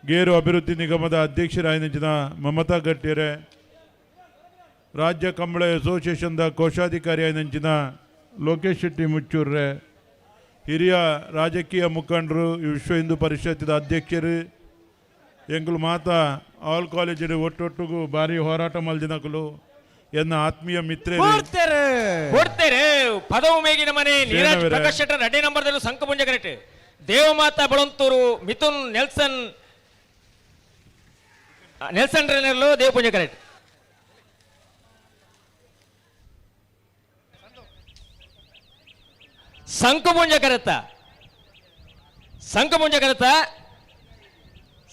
ಗೇರು ಅಭಿವೃದ್ಧಿ ನಿಗಮದ ಅಧ್ಯಕ್ಷರಾಯಿನಂಚಿನ ಮಮತಾ ಗಟ್ಟಿಯರೆ ರಾಜ್ಯ ಕಂಬಳ ಅಸೋಸಿಯೇಷನ್ದ ಕೋಶಾಧಿಕಾರಿ ಆಯಿನಂಚಿನ ಲೋಕೇಶ್ ಶೆಟ್ಟಿ ಮುಚ್ಚೂರ್ರೆ, ಹಿರಿಯ ರಾಜಕೀಯ ಮುಖಂಡರು, ವಿಶ್ವ ಹಿಂದೂ ಪರಿಷತ್ತಿನ ಅಧ್ಯಕ್ಷರು, ಎಂಕುಲು ಮಾತಾ ಆಲ್ ಕಾಲೇಜಿಡು ಒಟ್ಟೊಟ್ಟುಗು ಭಾರಿ ಹೋರಾಟ ಮಲ್ದಿನಕುಲು, ಎನ್ನ ಆತ್ಮೀಯ ಮಿತ್ರ ಕೊಡ್ತೇರೆ. ಪದವು ಮೇಗಿನ ಮನೆ ನೀರಜ್ ಪ್ರಕಾಶ್ ಶೆಟ್ಟರ್ 2 ನಂಬರ್ದಲ್ಲಿ ಸಂಕಪುಂಜ ಕರೆಕ್ಟ್. ದೇವಮಾತಾ ಬಳಂತೂರು ಮಿಥುನ್ ನೆಲ್ಸನ್ ನೆಲ್ಸನ್ ರೇನರ್ಲು ದೇವಪುಂಜ ಕರೆಕ್ಟ್. ಸಂಕುಪುಂಜ ಕರೆತ ಸಂಕುಪುಂಜ ಕರೆತ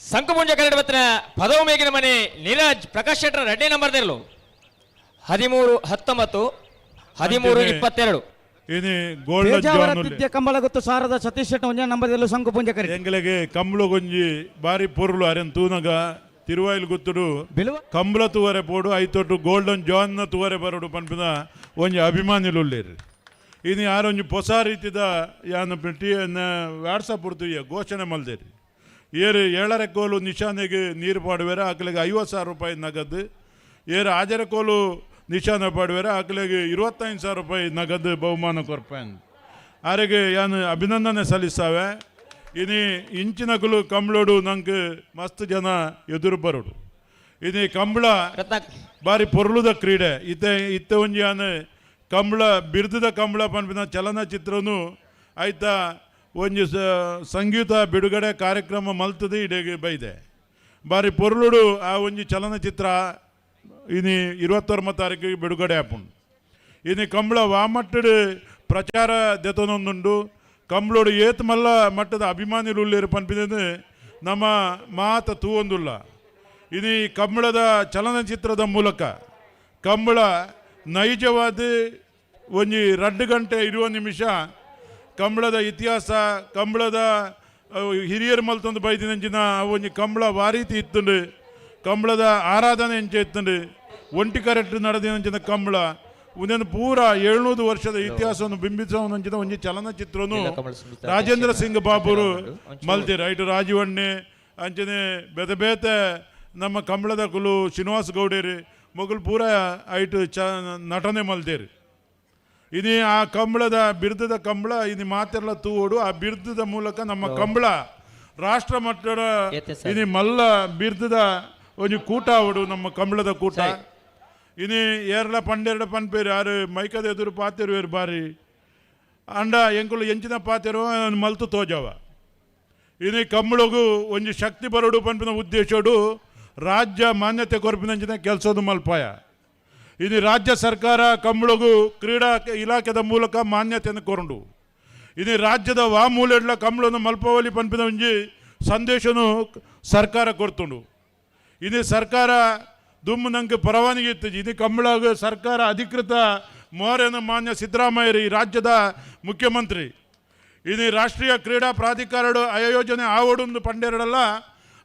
ಸಂಕುಪುಂಜ ಕರೆಟ್ ಬತ್ತಿನ ಪದವು ಮೇಗಿನ ಮನೆ ನೀರಜ್ ಪ್ರಕಾಶ್ ಶೆಟ್ಟರ್ 2 ನಂಬರ್ದಲ್ಲಿ 13 19 13 22. ಇನಿ ಗೋಲ್ಡನ್ ಜಾನ್ ಕಂಬಳ ಗೊತ್ತು ಸಾರದ ಸತೀಶ್ ಶೆಟ್ಟಿ 1 ನಂಬರ್ದಲ್ಲಿ ಸಂಕುಪುಂಜ ಕರೆಕ್ಟ್. ಎಂಗಲೆಗೆ ಕಂಬಳ ಗೊಂಜಿ ಬಾರಿ ಪೊರ್ಲು ಅರೆನ್ ತೂನಗ ತಿರುವಾಯಿಲ್ ಗೊತ್ತುಡು ಕಂಬಳ ತೂವರೆ ಪೋಡು ಐತೊಟ್ಟು ಗೋಲ್ಡನ್ ಜಾನ್ ತೂವರೆ ಬರೋಡು ಪನ್ಪಿನ ಒಂಜಿ ಅಭಿಮಾನಿಲು ಉಲ್ಲೇರು. ಇನಿ ಯಾರೊಂಜಿ ಹೊಸ ರೀತಿದ ಯಾನ್ ಟಿ ವಾಟ್ಸಪ್ ಪುರ್ತುಯ್ಯ ಘೋಷಣೆ ಮಲ್ದೇರಿ. ಏರು 7.5 ಕೋಲು ನಿಶಾನೆಗೆ ನೀರು ಪಾಡುವೆರ ಆಕಲಿಗೆ 50,000 ರೂಪಾಯಿ ನಗದು, ಏರು 6.5 ಕೋಲು ನಿಶಾನೆ ಪಾಡುವೆರ ಆಕಲಿಗೆ 25,000 ರೂಪಾಯಿ ನಗದು ಬಹುಮಾನ ಕೊರ್ಪೇನ್. ಆರೆಗೆ ಯಾನ್ ಅಭಿನಂದನೆ ಸಲ್ಲಿಸಾವೆ. ಇನಿ ಇಂಚಿನಕುಲು ಕಂಬಳೋಡು ನಂಗೆ ಮಸ್ತ್ ಜನ ಎದುರು ಬರೋಡು. ಇನಿ ಕಂಬಳ ಬಾರಿ ಪೊರ್ಲುದ ಕ್ರೀಡೆ. ಇತ್ತೆ ಇತ್ತೆ ಒಂಜಿ ಯಾನ್ ಕಂಬಳ ಬಿರುದುದ ಕಂಬಳ ಪನ್ಪಿನ ಚಲನಚಿತ್ರನು ಆಯ್ತಾ ಒಂಜಿ ಸಂಗೀತ ಬಿಡುಗಡೆ ಕಾರ್ಯಕ್ರಮ ಮಲ್ತದೆ ಇಡೆಗೆ ಬೈದೆ. ಬಾರಿ ಪೊರ್ಲುಡು ಆ ಒಂಜಿ ಚಲನಚಿತ್ರ ಇನಿ 29 ತಾರೀಕಿಗೆ ಬಿಡುಗಡೆ ಆಪುಂಡು. ಇನಿ ಕಂಬಳ ವಾಮಟ್ಟಡು ಪ್ರಚಾರ ದೆತನೊಂದುಂಡು. ಕಂಬಳೋಡು ಏತ್ ಮಲ್ಲ ಮಟ್ಟದ ಅಭಿಮಾನಿಲು ಉಲ್ಲೇರು ಪನ್ಪಿನ ನಮ್ಮ ಮಾತ ತೂವೊಂದುಲ್ಲ. ಇನಿ ಕಂಬಳದ ಚಲನಚಿತ್ರದ ಮೂಲಕ ಕಂಬಳ ನೈಜವಾದ ಒಂಜಿ 2 ಗಂಟೆ 20 ನಿಮಿಷ ಕಂಬಳದ ಇತಿಹಾಸ, ಕಂಬಳದ ಹಿರಿಯರು ಮಲ್ತೊಂದು ಬೈದಿನಂಚಿನ ಒಂಜಿ ಕಂಬಳ ವಾರೀತಿ ಇತ್ತುಂಡು, ಕಂಬಳದ ಆರಾಧನೆ ಎಂಚ ಇತ್ತುಂಡು, ಒಂಟಿ ಕರೆಕ್ಟ್ ನಡೆದಿನಂಚಿನ ಕಂಬಳ ಒಂದೊಂದು ಪೂರ 700 ವರ್ಷದ ಇತಿಹಾಸವನ್ನು ಬಿಂಬಿಸುವಂಚಿನ ಒಂಜಿ ಚಲನಚಿತ್ರನು ರಾಜೇಂದ್ರ ಸಿಂಗ್ ಬಾಬುರು ಮಲ್ತಿರು. ಐಟು ರಾಜೀವಣ್ಣೆ ಅಂಚನೆ ಬೇತೆ ಬೇತೆ ನಮ್ಮ ಕಂಬಳದ ಕುಲು ಶ್ರೀನಿವಾಸ ಗೌಡೇರಿ ಮೊಗಲು ಪೂರ ಐಟು ಚ ನಟನೆ ಮಲ್ತೇರಿ. ಇನಿ ಆ ಕಂಬಳದ ಬಿರುದದ ಕಂಬಳ ಇನಿ ಮಾತೆಲ್ಲ ತೂವೋಡು. ಆ ಬಿರುದದ ಮೂಲಕ ನಮ್ಮ ಕಂಬಳ ರಾಷ್ಟ್ರ ಮಟ್ಟದ ಇನಿ ಮಲ್ಲ ಬಿರುದದ ಒಂಜಿ ಕೂಟ ಅವಡು ನಮ್ಮ ಕಂಬಳದ ಕೂಟ. ಇನಿ ಏರ್ಲ ಪಂಡೆರಡ ಪನ್ಪೇರು ಯಾರು ಮೈಕದ ಎದುರು ಪಾತಿರುವೇರು ಬಾರಿ ಅಂಡ ಎಂಕುಲು ಎಂಚಿನ ಪಾತಿರುವ ಮಲ್ತು ತೋಜವ. ಇನಿ ಕಂಬಳಗು ಒಂಜಿ ಶಕ್ತಿ ಬರೋಡು ಪನ್ಪಿನ ಉದ್ದೇಶೋಡು ರಾಜ್ಯ ಮಾನ್ಯತೆ ಕೊರ್ಪಿನಂಚಿನ ಕೆಲಸದ ಮಲ್ಪಾಯ. ಇದು ರಾಜ್ಯ ಸರ್ಕಾರ ಕಂಬಳಗು ಕ್ರೀಡಾ ಇಲಾಖೆದ ಮೂಲಕ ಮಾನ್ಯತೆಯನ್ನು ಕೊರಂಡು. ಇದು ರಾಜ್ಯದ ವಾಮೂಲೆಡ್ಲ ಕಂಬಳನ್ನು ಮಲ್ಪವಲಿ ಪನ್ಪಿನ ಒಂಜಿ ಸಂದೇಶನು ಸರ್ಕಾರ ಕೊರ್ತುಂಡು. ಇದು ಸರ್ಕಾರ ದುಮ್ಮು ನಂಗೆ ಪರವಾನಗಿ ಇತ್ತು. ಇದು ಕಂಬಳಗ ಸರ್ಕಾರ ಅಧಿಕೃತ ಮೋರೆನ ಮಾನ್ಯ ಸಿದ್ದರಾಮಯ್ಯರು ಈ ರಾಜ್ಯದ ಮುಖ್ಯಮಂತ್ರಿ. ಇದು ರಾಷ್ಟ್ರೀಯ ಕ್ರೀಡಾ ಪ್ರಾಧಿಕಾರ ಆಯೋಜನೆ ಆವಡೊಂದು ಪಂಡೆರಡಲ್ಲ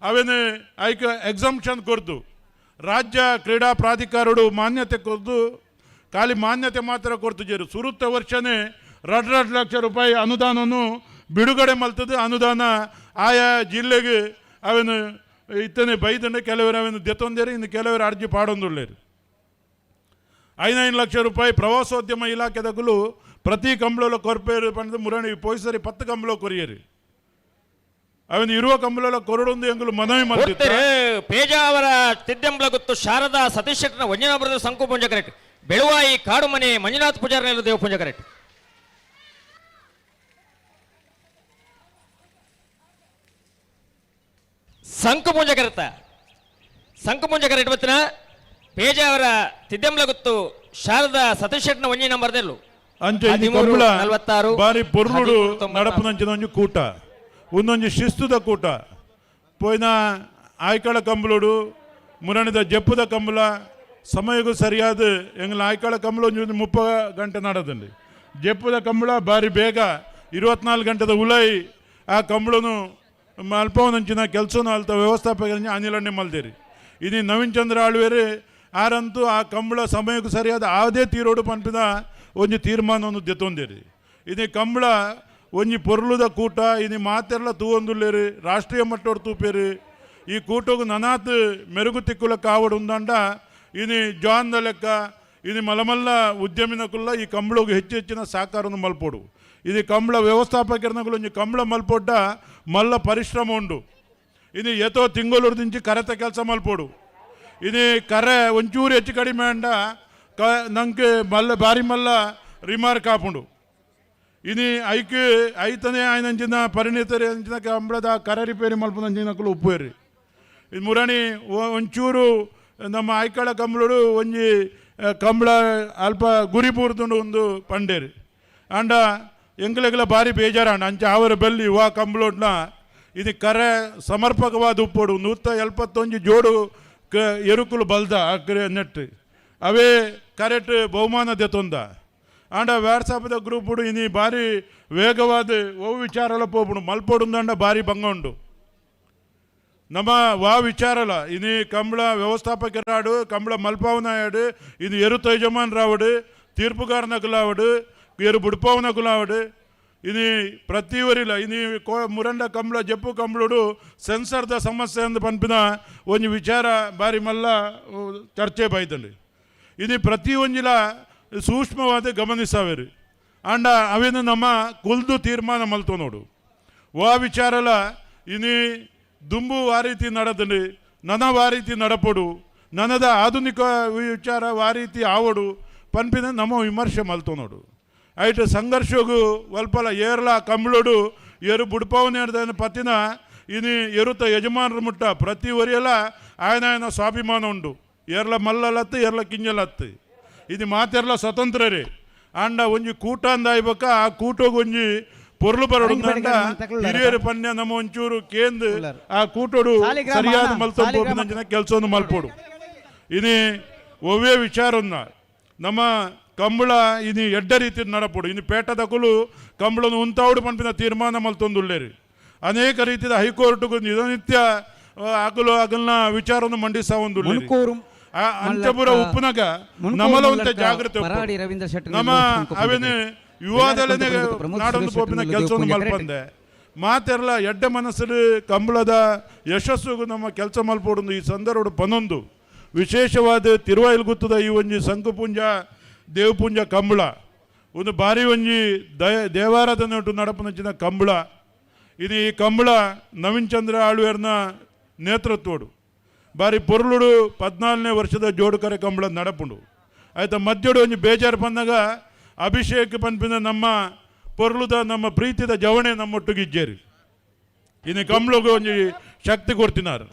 ಅವೇನು ಐಕ ಎಕ್ಸಂಪ್ಷನ್ ಕೊರ್ದು ರಾಜ್ಯ ಕ್ರೀಡಾ ಪ್ರಾಧಿಕಾರಡು ಮಾನ್ಯತೆ ಕೊರ್ದು ಖಾಲಿ ಮಾನ್ಯತೆ ಮಾತ್ರ ಕೊಡ್ತಿದ್ದೀರು. ಸುರುತ್ತ ವರ್ಷನೇ 2 ಲಕ್ಷ ರೂಪಾಯಿ ಅನುದಾನವನ್ನು ಬಿಡುಗಡೆ ಮಲ್ತದೆ. ಅನುದಾನ ಆಯಾ ಜಿಲ್ಲೆಗೆ ಅವೇನು ಇತ್ತನೆ ಬೈದಂಡೆ ಕೆಲವರು ಅವೇನು ದೆತ್ತೊಂದೇರು, ಇನ್ನು ಕೆಲವರು ಅರ್ಜಿ ಪಾಡೊಂದುಳ್ಳೇರು. 5 ಲಕ್ಷ ರೂಪಾಯಿ ಪ್ರವಾಸೋದ್ಯಮ ಇಲಾಖೆದಗುಲು ಪ್ರತಿ ಕಂಬಳಲು ಕೊರ್ಪೇರು ಪಂಡದು ಮುರಣಿ ಪೋಯ್ಸರಿ 10 ಕಂಬಳ ಕೊರಿಯರು. ಅವನು ಇರುವ ಕಂಬಳ ಕೊರಡೊಂದು ಎಂಗುಲು ಮನವಿ ಮಾಡ್ತಾರೆ. ಪೇಜಾವರ ತಿದ್ದೆಂಬ್ಲ ಗೊತ್ತು ಶಾರದಾ ಸತೀಶ್ ಶೆಟ್ಟನ ವಂಜನಾಪುರದ ಸಂಕು ಪುಂಜ ಕರೆಕ್ಟ್. ಬೆಳುವಾಯಿ ಕಾಡುಮನೆ ಮಂಜುನಾಥ್ ಪೂಜಾರಿ ದೇವ ಪುಂಜ ಕರೆಕ್ಟ್. ಸಂಕು ಪುಂಜ ಕರೆತ ಸಂಕು ಪುಂಜ ಕರೆಕ್ಟ್ ಬತ್ತಿನ ಪೇಜಾವರ ತಿದ್ದೆಂಬ್ಲ ಗೊತ್ತು ಶಾರದಾ ಸತೀಶ್ ಶೆಟ್ಟನ ಒಂಜಿ ನಂಬರ್ದೆಲ್ಲು ಅಂಚೆ ಕಂಬಳ ಬಾರಿ ಪೊರ್ಲುಡು ನಡಪುನಂಚಿನ ಒಂಜಿ ಕೂಟ, ಒಂದೊಂಜಿ ಶಿಸ್ತುದ ಕೂಟ. ಪೋಯಿನ ಆಯ್ಕಳ ಕಂಬಳೋಡು ಮುರಣಿದ ಜಪ್ಪುದ ಕಂಬಳ ಸಮಯಕ್ಕೂ ಸರಿಯಾದ ಎಂಗ್ಲ ಆಯ್ಕಳ ಕಂಬಳ ಒಂಜಿ 30 ಗಂಟೆ ನಡದಂడి. ಜಪ್ಪುದ ಕಂಬಳ ಬಾರಿ ಬೇಗ 24 ಗಂಟೆದ ಉಲೈ ಆ ಕಂಬಳನು ಮಲ್ಪವನಂಚಿನ ಕೆಲಸನು ಅಲ್ತ ವ್ಯವಸ್ಥಾಪಕ ಅನಿಲಣ್ಣೆ ಮಲ್ದೇರಿ. ಇನಿ ನವೀನ್ ಚಂದ್ರ ಆಳ್ವೇರಿ ಆರಂತೂ ಆ ಕಂಬಳ ಸಮಯಕ್ಕೂ ಸರಿಯಾದ ಆದೇ ತೀರೋಡು ಪನ್ಪಿನ ಒಂಜಿ ತೀರ್ಮಾನವನ್ನು ದೆತ್ತೊಂದೇರಿ. ಇನಿ ಕಂಬಳ ಒಂಜಿ ಪೊರ್ಲುದ ಕೂಟ. ಇನಿ ಮಾತೆಲ್ಲ ತೂವೊಂದುಲ್ಲೇರಿ, ರಾಷ್ಟ್ರೀಯ ಮಟ್ಟೋಡು ತೂಪೇರಿ. ಈ ಕೂಟಗು ನನಾತ್ ಮೆರುಗು ತಿಕ್ಕುಲ ಕಾವಡು ಉಂದಂಡ ಇನಿ ಜಾನ್ ಲೆಕ್ಕ ಇನಿ ಮಲಮಲ್ಲ ಉದ್ಯಮಿನಕುಲ್ಲ ಈ ಕಂಬಳಗ್ ಹೆಚ್ಚು ಹೆಚ್ಚಿನ ಸಹಕಾರವನ್ನು ಮಲ್ಪೋಡು. ಇದು ಕಂಬಳ ವ್ಯವಸ್ಥಾಪಕರನಕುಲು ಒಂಜಿ ಕಂಬಳ ಮಲ್ಪೊಡ್ಡ ಮಲ್ಲ ಪರಿಶ್ರಮ ಉಂಡು. ಇನಿ ಏತೋ ತಿಂಗಳೂರು ಕರೆತ ಕೆಲಸ ಮಲ್ಪೋಡು. ಇನಿ ಕರೆ ಒಂಚೂರು ಹೆಚ್ಚು ಕಡಿಮೆ ಅಂಡ ನಂಗೆ ಮಲ್ಲ ಬಾರಿ ಮಲ್ಲ ರಿಮಾರ್ಕ್ ಆಪುಂಡು. ಇನಿ ಐಕ್ ಐತನೇ ಆಯ್ನಂಚಿನ ಪರಿಣಿತರು ಅಂಚಿನ ಕಂಬಳದ ಕರೆ ರಿಪೇರಿ ಮಲ್ಪುನಂಚಿನಕುಲು ಉಪ್ಪುವೇರಿ. ಇದು ಮುರಣಿ ಒಂಚೂರು ನಮ್ಮ ಐಕಳ ಕಂಬಳಡು ಒಂಜಿ ಕಂಬಳ ಅಲ್ಪ ಗುರಿ ಪೂರ್ತುಂಡು ಒಂದು ಪಂಡೇರಿ. ಆಂಡ ಎಂಕ್ಲೆಗ್ಲ ಬಾರಿ ಬೇಜಾರಾಂಡ ಅಂಚ ಆವರ ಬೆಲ್ಲಿ ವಾ ಕಂಬಳೋಡ್ನ ಇದು ಕರೆ ಸಮರ್ಪಕವಾದ ಉಪ್ಪೋಡು. 171 ಜೋಡು ಎರುಕುಲು ಬಲ್ದ ನೆಟ್ ಅವೇ ಕರೆಕ್ಟ್ ಬಹುಮಾನ ದೆತೊಂದ. ಆಂಡ ವಾಟ್ಸಾಪ್ದ ಗ್ರೂಪುಡು ಇನಿ ಬಾರಿ ವೇಗವಾದ ಓ ವಿಚಾರಲ ಪೋಪುಂಡು ಮಲ್ಪೊಡುಂದಂಡ ಬಾರಿ ಭಂಗ ಉಂಡು. ನಮ್ಮ ವಾ ವಿಚಾರಲ ಇನಿ ಕಂಬಳ ವ್ಯವಸ್ಥಾಪಕರಾಡು ಕಂಬಳ ಮಲ್ಪಾವನಾಯಾಡು ಇದು ಎರು ಯಜಮಾನ್ ರಾವಡು ತೀರ್ಪುಗಾರನಕುಲಾವಡು ಎರು ಬುಡ್ಪಾವನಕುಲಾವಡು ಇನಿ ಪ್ರತಿ ಊರಿಲ ಇನಿ ಮುರಂಡ ಕಂಬಳ ಜಪ್ಪು ಕಂಬಳುಡು ಸೆನ್ಸರ್ದ ಸಮಸ್ಯೆ ಅಂದ್ ಪನ್ಪಿನ ಒಂಜಿ ವಿಚಾರ ಬಾರಿ ಮಲ್ಲ ಚರ್ಚೆ ಬೈತಂಡು. ಇನಿ ಪ್ರತಿ ಒಂಜಿಲ ಸೂಕ್ಷ್ಮವಾದ ಗಮನಿಸಾವೇರಿ. ಆಂಡ ಅವೇನು ನಮ್ಮ ಕುಲ್ದು ತೀರ್ಮಾನ ಮಲ್ತೋ ನೋಡು. ವಾ ವಿಚಾರಲ ಇನಿ ದುಂಬು ಆ ರೀತಿ ನಡದಂಡು ನನ ಆ ರೀತಿ ನಡಪೊಡು ನನದ ಆಧುನಿಕ ವಿಚಾರ ಆ ರೀತಿ ಆವಡು ಪನ್ಪಿನ ನಮ್ಮ ವಿಮರ್ಶೆ ಮಲ್ತೋ ನೋಡು. ಐಟ್ ಸಂಘರ್ಷಗು ಒಲ್ಪಲ ಏರ್ಲ ಕಂಬಳೋಡು ಏರು ಬುಡ್ಪಾವನೆ ಪತ್ತಿನ ಇನಿ ಎರುತ ಯಜಮಾನರು ಮುಟ್ಟ ಪ್ರತಿ ಒರಿಯಲ ಆಯನ ಆಯನ ಸ್ವಾಭಿಮಾನ ಉಂಡು. ಏರ್ಲ ಮಲ್ಲಲತ್ತು ಏರ್ಲ ಕಿಂಜಲತ್ತು ಇದು ಮಾತೆರ್ಲ ಸ್ವತಂತ್ರರೇ. ಆಂಡ ಒಂಜಿ ಕೂಟ ಅಂದಾಯ್ಬಕ ಆ ಕೂಟಗ್ ಒಂಜಿ ಪೊರ್ಲು ಬರಡು ಹಿರಿಯರು ಪನ್ಯ ನಮ್ಮ ಒಂಚೂರು ಕೇಂದ್ರ ಆ ಕೂಟೋಡು ಸರಿಯಾದ ಮಲ್ತೊಂದು ಕೆಲಸವನ್ನು ಮಲ್ಪೋಡು. ಇನಿ ಒವ್ವೇ ವಿಚಾರನ್ನ ನಮ್ಮ ಕಂಬಳ ಇನಿ ಎಡ್ಡ ರೀತಿ ನಡಪೋಡು. ಇನ್ನು ಪೇಟದಕುಲು ಕಂಬಳನ್ನು ಉಂತಾవుಡು ಪನ್ಪಿನ ತೀರ್ಮಾನ ಮಲ್ತೊಂದುಲ್ಲೇರಿ. ಅನೇಕ ರೀತಿಯ ಹೈಕೋರ್ಟ್ಗೂ ದಿನನಿತ್ಯ ಅಗಲು ಅಗಲ್ನ ವಿಚಾರವನ್ನು ಮಂಡಿಸ ಒಂದು ಅಂಚಪುರ ಉಪ್ಪುನಗ ನಮಲ ಒಂತೆ ಜಾಗೃತೆ ನಮ್ಮ ಅವೇನು ಯುವಾದಲನೆ ನಾಡೊಂದು ಪೋಪಿನ ಕೆಲಸವನ್ನು ಮಲ್ಪಂದೆ ಮಾತೆರ್ಲ ಎಡ್ಡೆ ಮನಸ್ಸು ಕಂಬಳದ ಯಶಸ್ಸುಗೂ ನಮ್ಮ ಕೆಲಸ ಮಲ್ಪೋಡು. ಈ ಸಂದರ್ಭ ಪನೊಂದು ವಿಶೇಷವಾದ ತಿರುವಾಯಿಲ್ ಗುತ್ತದ ಈ ಒಂಜಿ ಸಂಕುಪುಂಜ ದೇವಪುಂಜ ಕಂಬಳ ಒಂದು ಬಾರಿ ಒಂಜಿ ದೇವಾರಾಧನೆ ಉಂಟು ನಡಪುನಂಚಿನ ಕಂಬಳ. ಇದು ಈ ಕಂಬಳ ನವೀನ್ ಚಂದ್ರ ಆಳ್ವೇರ್ನ ನೇತೃತ್ವಡು ಬಾರಿ ಪೊರ್ಲುಡು 14ನೇ ವರ್ಷದ ಜೋಡುಕರೆ ಕಂಬಳ ನಡಪುಂಡು. ಆಯ್ತಾ ಮಧ್ಯಡು ಒಂಜಿ ಬೇಜಾರು ಬಂದಾಗ ಅಭಿಷೇಕ್ ಪನ್ಪಿನ ನಮ್ಮ ಪೊರ್ಲುದ ನಮ್ಮ ಪ್ರೀತಿದ ಜವಣೆ ನಮ್ಮೊಟ್ಟಿಗೆ ಇನ್ನು ಕಂಬಳಗು ಒಂಜಿ ಶಕ್ತಿ ಕೊಡ್ತಿನಾರು.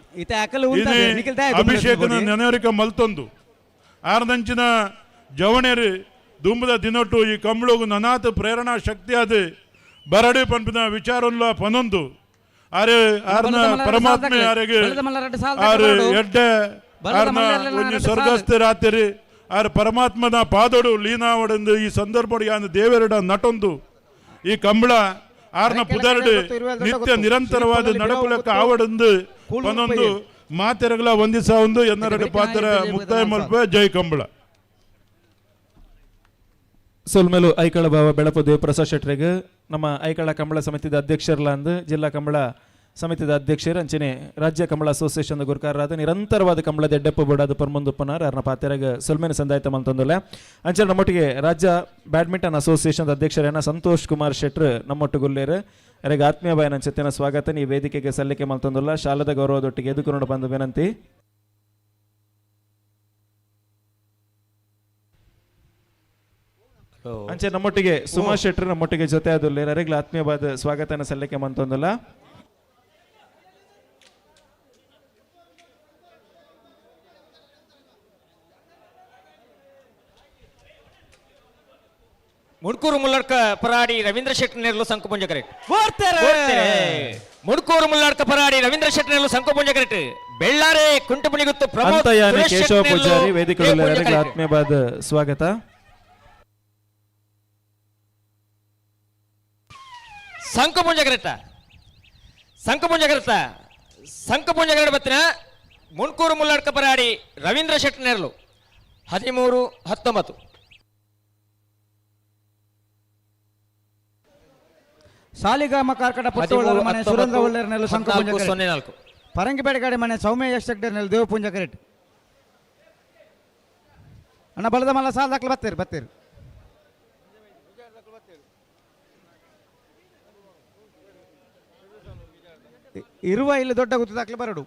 ಅಭಿಷೇಕನ ನೆನವರಿಕ ಮಲ್ತೊಂದು ಆರ್ದಂಚಿನ ಜವಣೆರು ದುಂಬದ ದಿನೊಟ್ಟು ಈ ಕಂಬಳಗು ನನಾತ ಪ್ರೇರಣಾ ಶಕ್ತಿ ಅದು ಬರಡು ಪನ್ಪಿನ ವಿಚಾರಲ್ಲ ಪನೊಂದು ಆರೆ ಆರ್ನ ಪರಮಾತ್ಮೆ ಆರೆಗೆ ಆರು ಎಡ್ಡೆ ಆರ್ನ ಒಂಜಿ ಸ್ವರ್ಗಸ್ಥ ರಾತ್ರಿ ಆರ್ ಪರಮಾತ್ಮನ ಪಾದೋಡು ಲೀನಾವಡೆಂದು ಈ ಸಂದರ್ಭ ಯಾನು ದೇವರಡ ನಟೊಂದು ಈ ಕಂಬಳ ಆರ್ನ ಪುದರ್ಡು ನಿತ್ಯ ನಿರಂತರವಾದ ನಡಪುಲಕ್ಕ ಆವಡೆಂದು ಪನೊಂದು ಮಾತೆರಗಲ ವಂದಿಸ ಒಂದು ಎನ್ನರಡು ಪಾತ್ರ ಮುಕ್ತಾಯ ಮಲ್ಪ. ಜೈ ಕಂಬಳ. ಸೊಲ್ಮೇಲು ಐಕಳ ಭಾವ ಬೆಳಪು ದೇವಪ್ರಸಾದ್ ಶೆಟ್ರೆಗ್ ನಮ್ಮ ಐಕಳ ಕಂಬಳ ಸಮಿತಿದ ಅಧ್ಯಕ್ಷರ್ಲಾಂದು ಜಿಲ್ಲಾ ಕಂಬಳ ಸಮಿತಿದ ಅಧ್ಯಕ್ಷರು ಅಂಚನೆ ರಾಜ್ಯ ಕಂಬಳ ಅಸೋಸಿಯೇಷನ್ ಗುರುಕಾರರಾದ ನಿರಂತರವಾದ ಕಂಬಳದ ಎಡ್ಡೆಪ್ಪ ಬೋಡಾದ ಪರ್ಮುಂದುಪ್ಪನಾರ್ ಅರ್ನ ಪಾತೆರಗ ಸೊಲ್ಮೇನ ಸಂದಾಯತ ಮಲ್ತೊಂದುಲ್ಲ. ಅಂಚನೆ ನಮ್ಮೊಟ್ಟಿಗೆ ರಾಜ್ಯ ಬ್ಯಾಡ್ಮಿಂಟನ್ ಅಸೋಸಿಯೇಷನ್ ಅಧ್ಯಕ್ಷರೇನ ಸಂತೋಷ್ ಕುಮಾರ್ ಶೆಟ್ರು ನಮ್ಮೊಟ್ಟುಗುಲ್ಲೇರು. ಅರೆಗೆ ಆತ್ಮೀಯ ಬಾಯನ ಅಂಚೆತ್ತಿನ ಸ್ವಾಗತ ಈ ವೇದಿಕೆಗೆ ಸಲ್ಲಿಕೆ ಮಲ್ತೊಂದುಲ್ಲ. ಶಾಲದ ಗೌರವದೊಟ್ಟಿಗೆ ಎದುಕುನೋಡು ಬಂದು ವಿನಂತಿ. ಅಂಚೆ ನಮ್ಮೊಟ್ಟಿಗೆ ಸುಮಾ ಶೆಟ್ರು ನಮ್ಮೊಟ್ಟಿಗೆ ಜೊತೆ ಆದುಲ್ಲೇರು. ಅರೆಗ್ಲ ಆತ್ಮೀಯವಾದ ಸ್ವಾಗತನ ಸಲ್ಲಿಕೆ ಮಂತೊಂದುಲ್ಲ. ಮುಡ್ಕೂರು ಮುಲ್ಲಡ್ಕ ಪರಾಡಿ ರವೀಂದ್ರ ಶೆಟ್ಟಿ ನೆರಳು ಸಂಕುಪುಂಜ ಕರೆಕ್ಟ್. ಮುಡ್ಕೂರು ಮುಲ್ಲಡ್ಕ ಪರಾಡಿ ರವೀಂದ್ರ ಶೆಟ್ಟಿ ನೆರಳು ಸಂಕುಪುಂಜ ಕರೆಕ್ಟ್. ಬೆಳ್ಳಾರೆ ಕುಂಟುಪುಣಿಗುತ್ತು ಪ್ರಮೋದ್ ಕೇಶವ ಪೂಜಾರಿ ವೇದಿಕೆ ಆತ್ಮೀಯವಾದ ಸ್ವಾಗತ. ಸಂಕುಪುಂಜ ಕರೆಕ್ಟ ಸಂಕುಪುಂಜ ಕರೆಕ್ಟ ಸಂಕುಪುಂಜ ಕರೆಕ್ಟ್ ಬತ್ತಿನ ಮುಣ್ಕೂರು ಮುಲ್ಲಡ್ಕ ಪರಾಡಿ ರವೀಂದ್ರ ಶೆಟ್ಟಿ ನೆರಳು 13-19. ಸಾಲಿಗ್ರಾಮ ಕಾರ್ಕಟ ಪುತ್ತೂರು ಮನೆ ಸುರೇಂದ್ರ ಒಳ್ಳೆಯರ್ನೆಲ್ಲ ಸಂಕುಪುಂಜ 04. ಪರಂಗಿಪೇಟೆ ಮನೆ ಸೌಮ್ಯ ಯಶ್ ಶೆಟ್ಟರ್ನೆಲ್ಲ ದೇವಪುಂಜ ಕರೆಕ್ಟ್. ಅಣ್ಣ ಬಲದ ಮಲ್ಲ ಸಾಲ್ ದಾಖಲೆ ಬತ್ತೀರಿ ಬತ್ತೀರಿ. ಇರುವ ಇಲ್ಲಿ ದೊಡ್ಡ ಗುತ್ತು ದಾಖಲೆ ಬರಡು.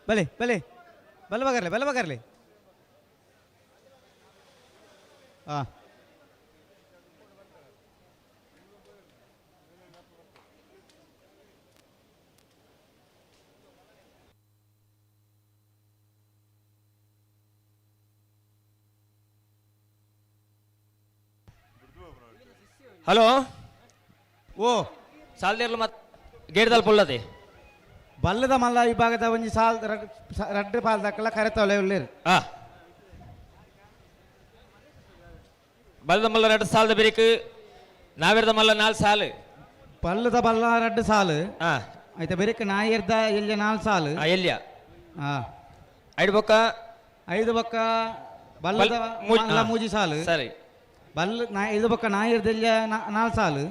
ಬಲೆ ಬಲೆ ಬಲ ಬಗರ್ಲೆ ಬಲ ಬಗರ್ಲೆ. ಹಾಂ ಹಲೋ ಓ ಸಾಲ್ದೇರ್ಲು ಮತ್ ಗೇಡ್ದಲ್ ಪುಲ್ಲದೆ ಬಲ್ಲದ ಮಲ್ಲ ವಿಭಾಗದ ಒಂಜಿ ಸಾಲ್ ರಡ್ಡು ಪಾಲ್ ದಕ್ಕಲ ಕರೆತೊಲೆ ಉಳ್ಳೇರು. ಆ ಬಲ್ಲದ ಮಲ್ಲ ರಡ್ಡು ಸಾಲದ ಬಿರಿಕ್ ನಾವಿರ್ದ ಮಲ್ಲ ನಾಲ್ ಸಾಲು. ಬಲ್ಲದ ಬಲ್ಲ ರಡ್ಡು ಸಾಲು. ಆ ಆಯ್ತಾ ಬೆರಿಕ್ ನಾಯಿರ್ದ ಎಲ್ಲಿಯ ನಾಲ್ ಸಾಲು. ಎಲ್ಲಿಯ ಆ ಐದು ಬೊಕ್ಕ ಐದು ಬೊಕ್ಕ ಬಲ್ಲದ ಮಲ್ಲ ಮೂಜಿ ಸಾಲು. ಸರಿ ಬಲ್ಲ ನಾ ಐದು ಬೊಕ್ಕ ನಾಯಿರ್ದ ಎಲ್ಲಿಯ ನಾಲ್ ಸಾಲು.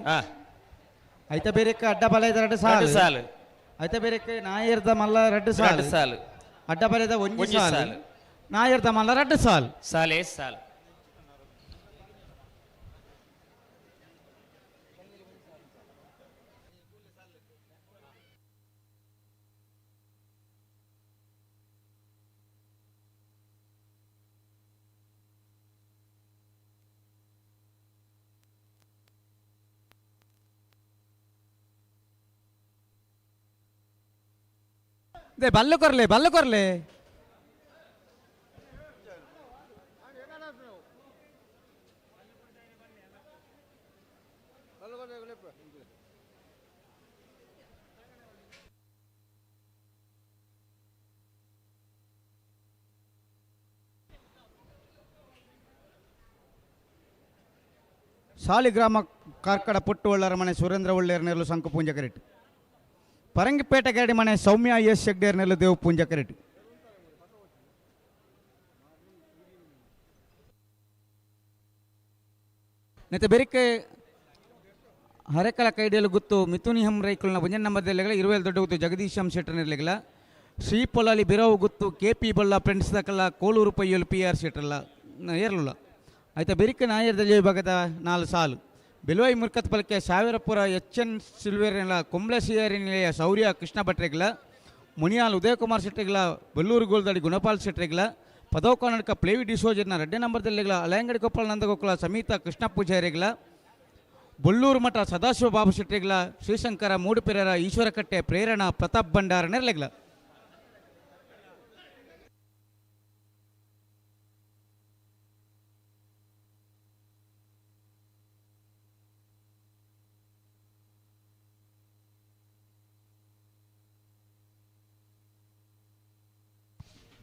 ಐತ ಬೆರಿಕ್ ಅಡ್ಡ ಬಲ ರಡ್ಡು ಸಾಲು. ಸಾಲು. ಐತ ಬೆರಿಕ್ ನಾಯಿರ್ದ ಮಲ್ಲ ರಡ್ಡು ಸಾಲು. ಸಾಲು. ಅಡ್ಡ ಬಲದ ಒಂಜಿ ಸಾಲು. ನಾಯಿರ್ದ ಮಲ್ಲ ರಡ್ಡು ಸಾಲು. ಸಾಲೇ ಸಾಲು. दे बल्ल कर ले बल्ल कर ले. ಸಾಲಿಗ್ರಾಮ ಕಾರ್ಕಡ ಪುಟ್ಟು ಒಳ್ಳರ ಮನೆ ಸುರೇಂದ್ರ ಒಳ್ಳೆಯರ್ ನೆರಳು ಶಂಕು ಪೂಂಜ ಕರೆಟ್. ಪರಂಗಿಪೇಟೆ ಗರಡಿ ಮನೆ ಸೌಮ್ಯ ಎಸ್ ಶೆಗ್ಡೇರ್ ನೆಲ್ಲು ದೇವ್ ಪೂಂಜ ಕರೆಟ್. ನೆತ್ತ ಬೆರಿಕೆ ಹರೆಕಲ ಕೈಡಿಯಲು ಗುತ್ತು ಮಿಥುನಿ ಹಂ ರೈಕುಲ್ನ ಒಂಜನ್ ನಂಬರ್ ದೆಲ್ಲೆಗಳ ಇರುವೇಲ್ ದೊಡ್ಡ ಗುತ್ತು ಜಗದೀಶ್ ಎಂ ಶೆಟ್ಟರ್ ನೆರ್ಲೆಗಳ ಶ್ರೀ ಪೊಲಾಲಿ ಬಿರವು ಗುತ್ತು ಕೆ ಪಿ ಬೊಲ್ಲ ಫ್ರೆಂಡ್ಸ್ ದಕಲ್ಲ ಕೋಲೂರು ಪೈಯಲು ಪಿ ಆರ್ ಶೆಟ್ಟರ್ಲ ಏರ್ಲುಲ್ಲ. ಆಯ್ತಾ ಬೆರಿಕೆ ನಾಯರ್ದಲ್ಲಿ ವಿಭಾಗದ ನಾಲ್ ಸಾಲು. ಬೆಲುವೈ ಮುರ್ಕತ್ ಪಲಕೆ ಸಾವಿರಪುರ ಎಚ್ ಎನ್ ಸಿಲ್ವೇರಿನ ಕುಂಬ್ಳ ಸಿಆರಿ ನಿಲಯ ಶೌರ್ಯ ಕೃಷ್ಣ ಭಟ್ರೆಗ್ಲ ಮುನಿಯಾಲ್ ಉದಯಕುಮಾರ್ ಶೆಟ್ಟಿಗ್ಲ ಬಲ್ಲೂರು ಗೋಲ್ದಡಿ ಗುಣಪಾಲ್ ಶೆಟ್ಟಿಗ್ಲ ಪದವ್ ಕರ್ನಾಟಕ ಪ್ಲೇವಿ ಡಿಸೋಜರ್ನ ರಡ್ಡೆ ನಂಬರ್ದಲ್ಲಿಗ್ಲ ಅಲಯಂಗಡಿ ಕೊಪ್ಪಳ ನಂದಗೋಕುಲ ಸಮೀತ ಕೃಷ್ಣ ಪೂಜಾರಿಗ್ಲ ಬೊಳ್ಳೂರು ಮಠ ಸದಾಶಿವ ಬಾಬು ಶೆಟ್ಟಿಗ್ಲ ಶ್ರೀಶಂಕರ ಮೂಡುಪೆರರ ಈಶ್ವರಕಟ್ಟೆ ಪ್ರೇರಣಾ ಪ್ರತಾಪ್ ಭಂಡಾರ ನೆರಲೆಗ್ಲ.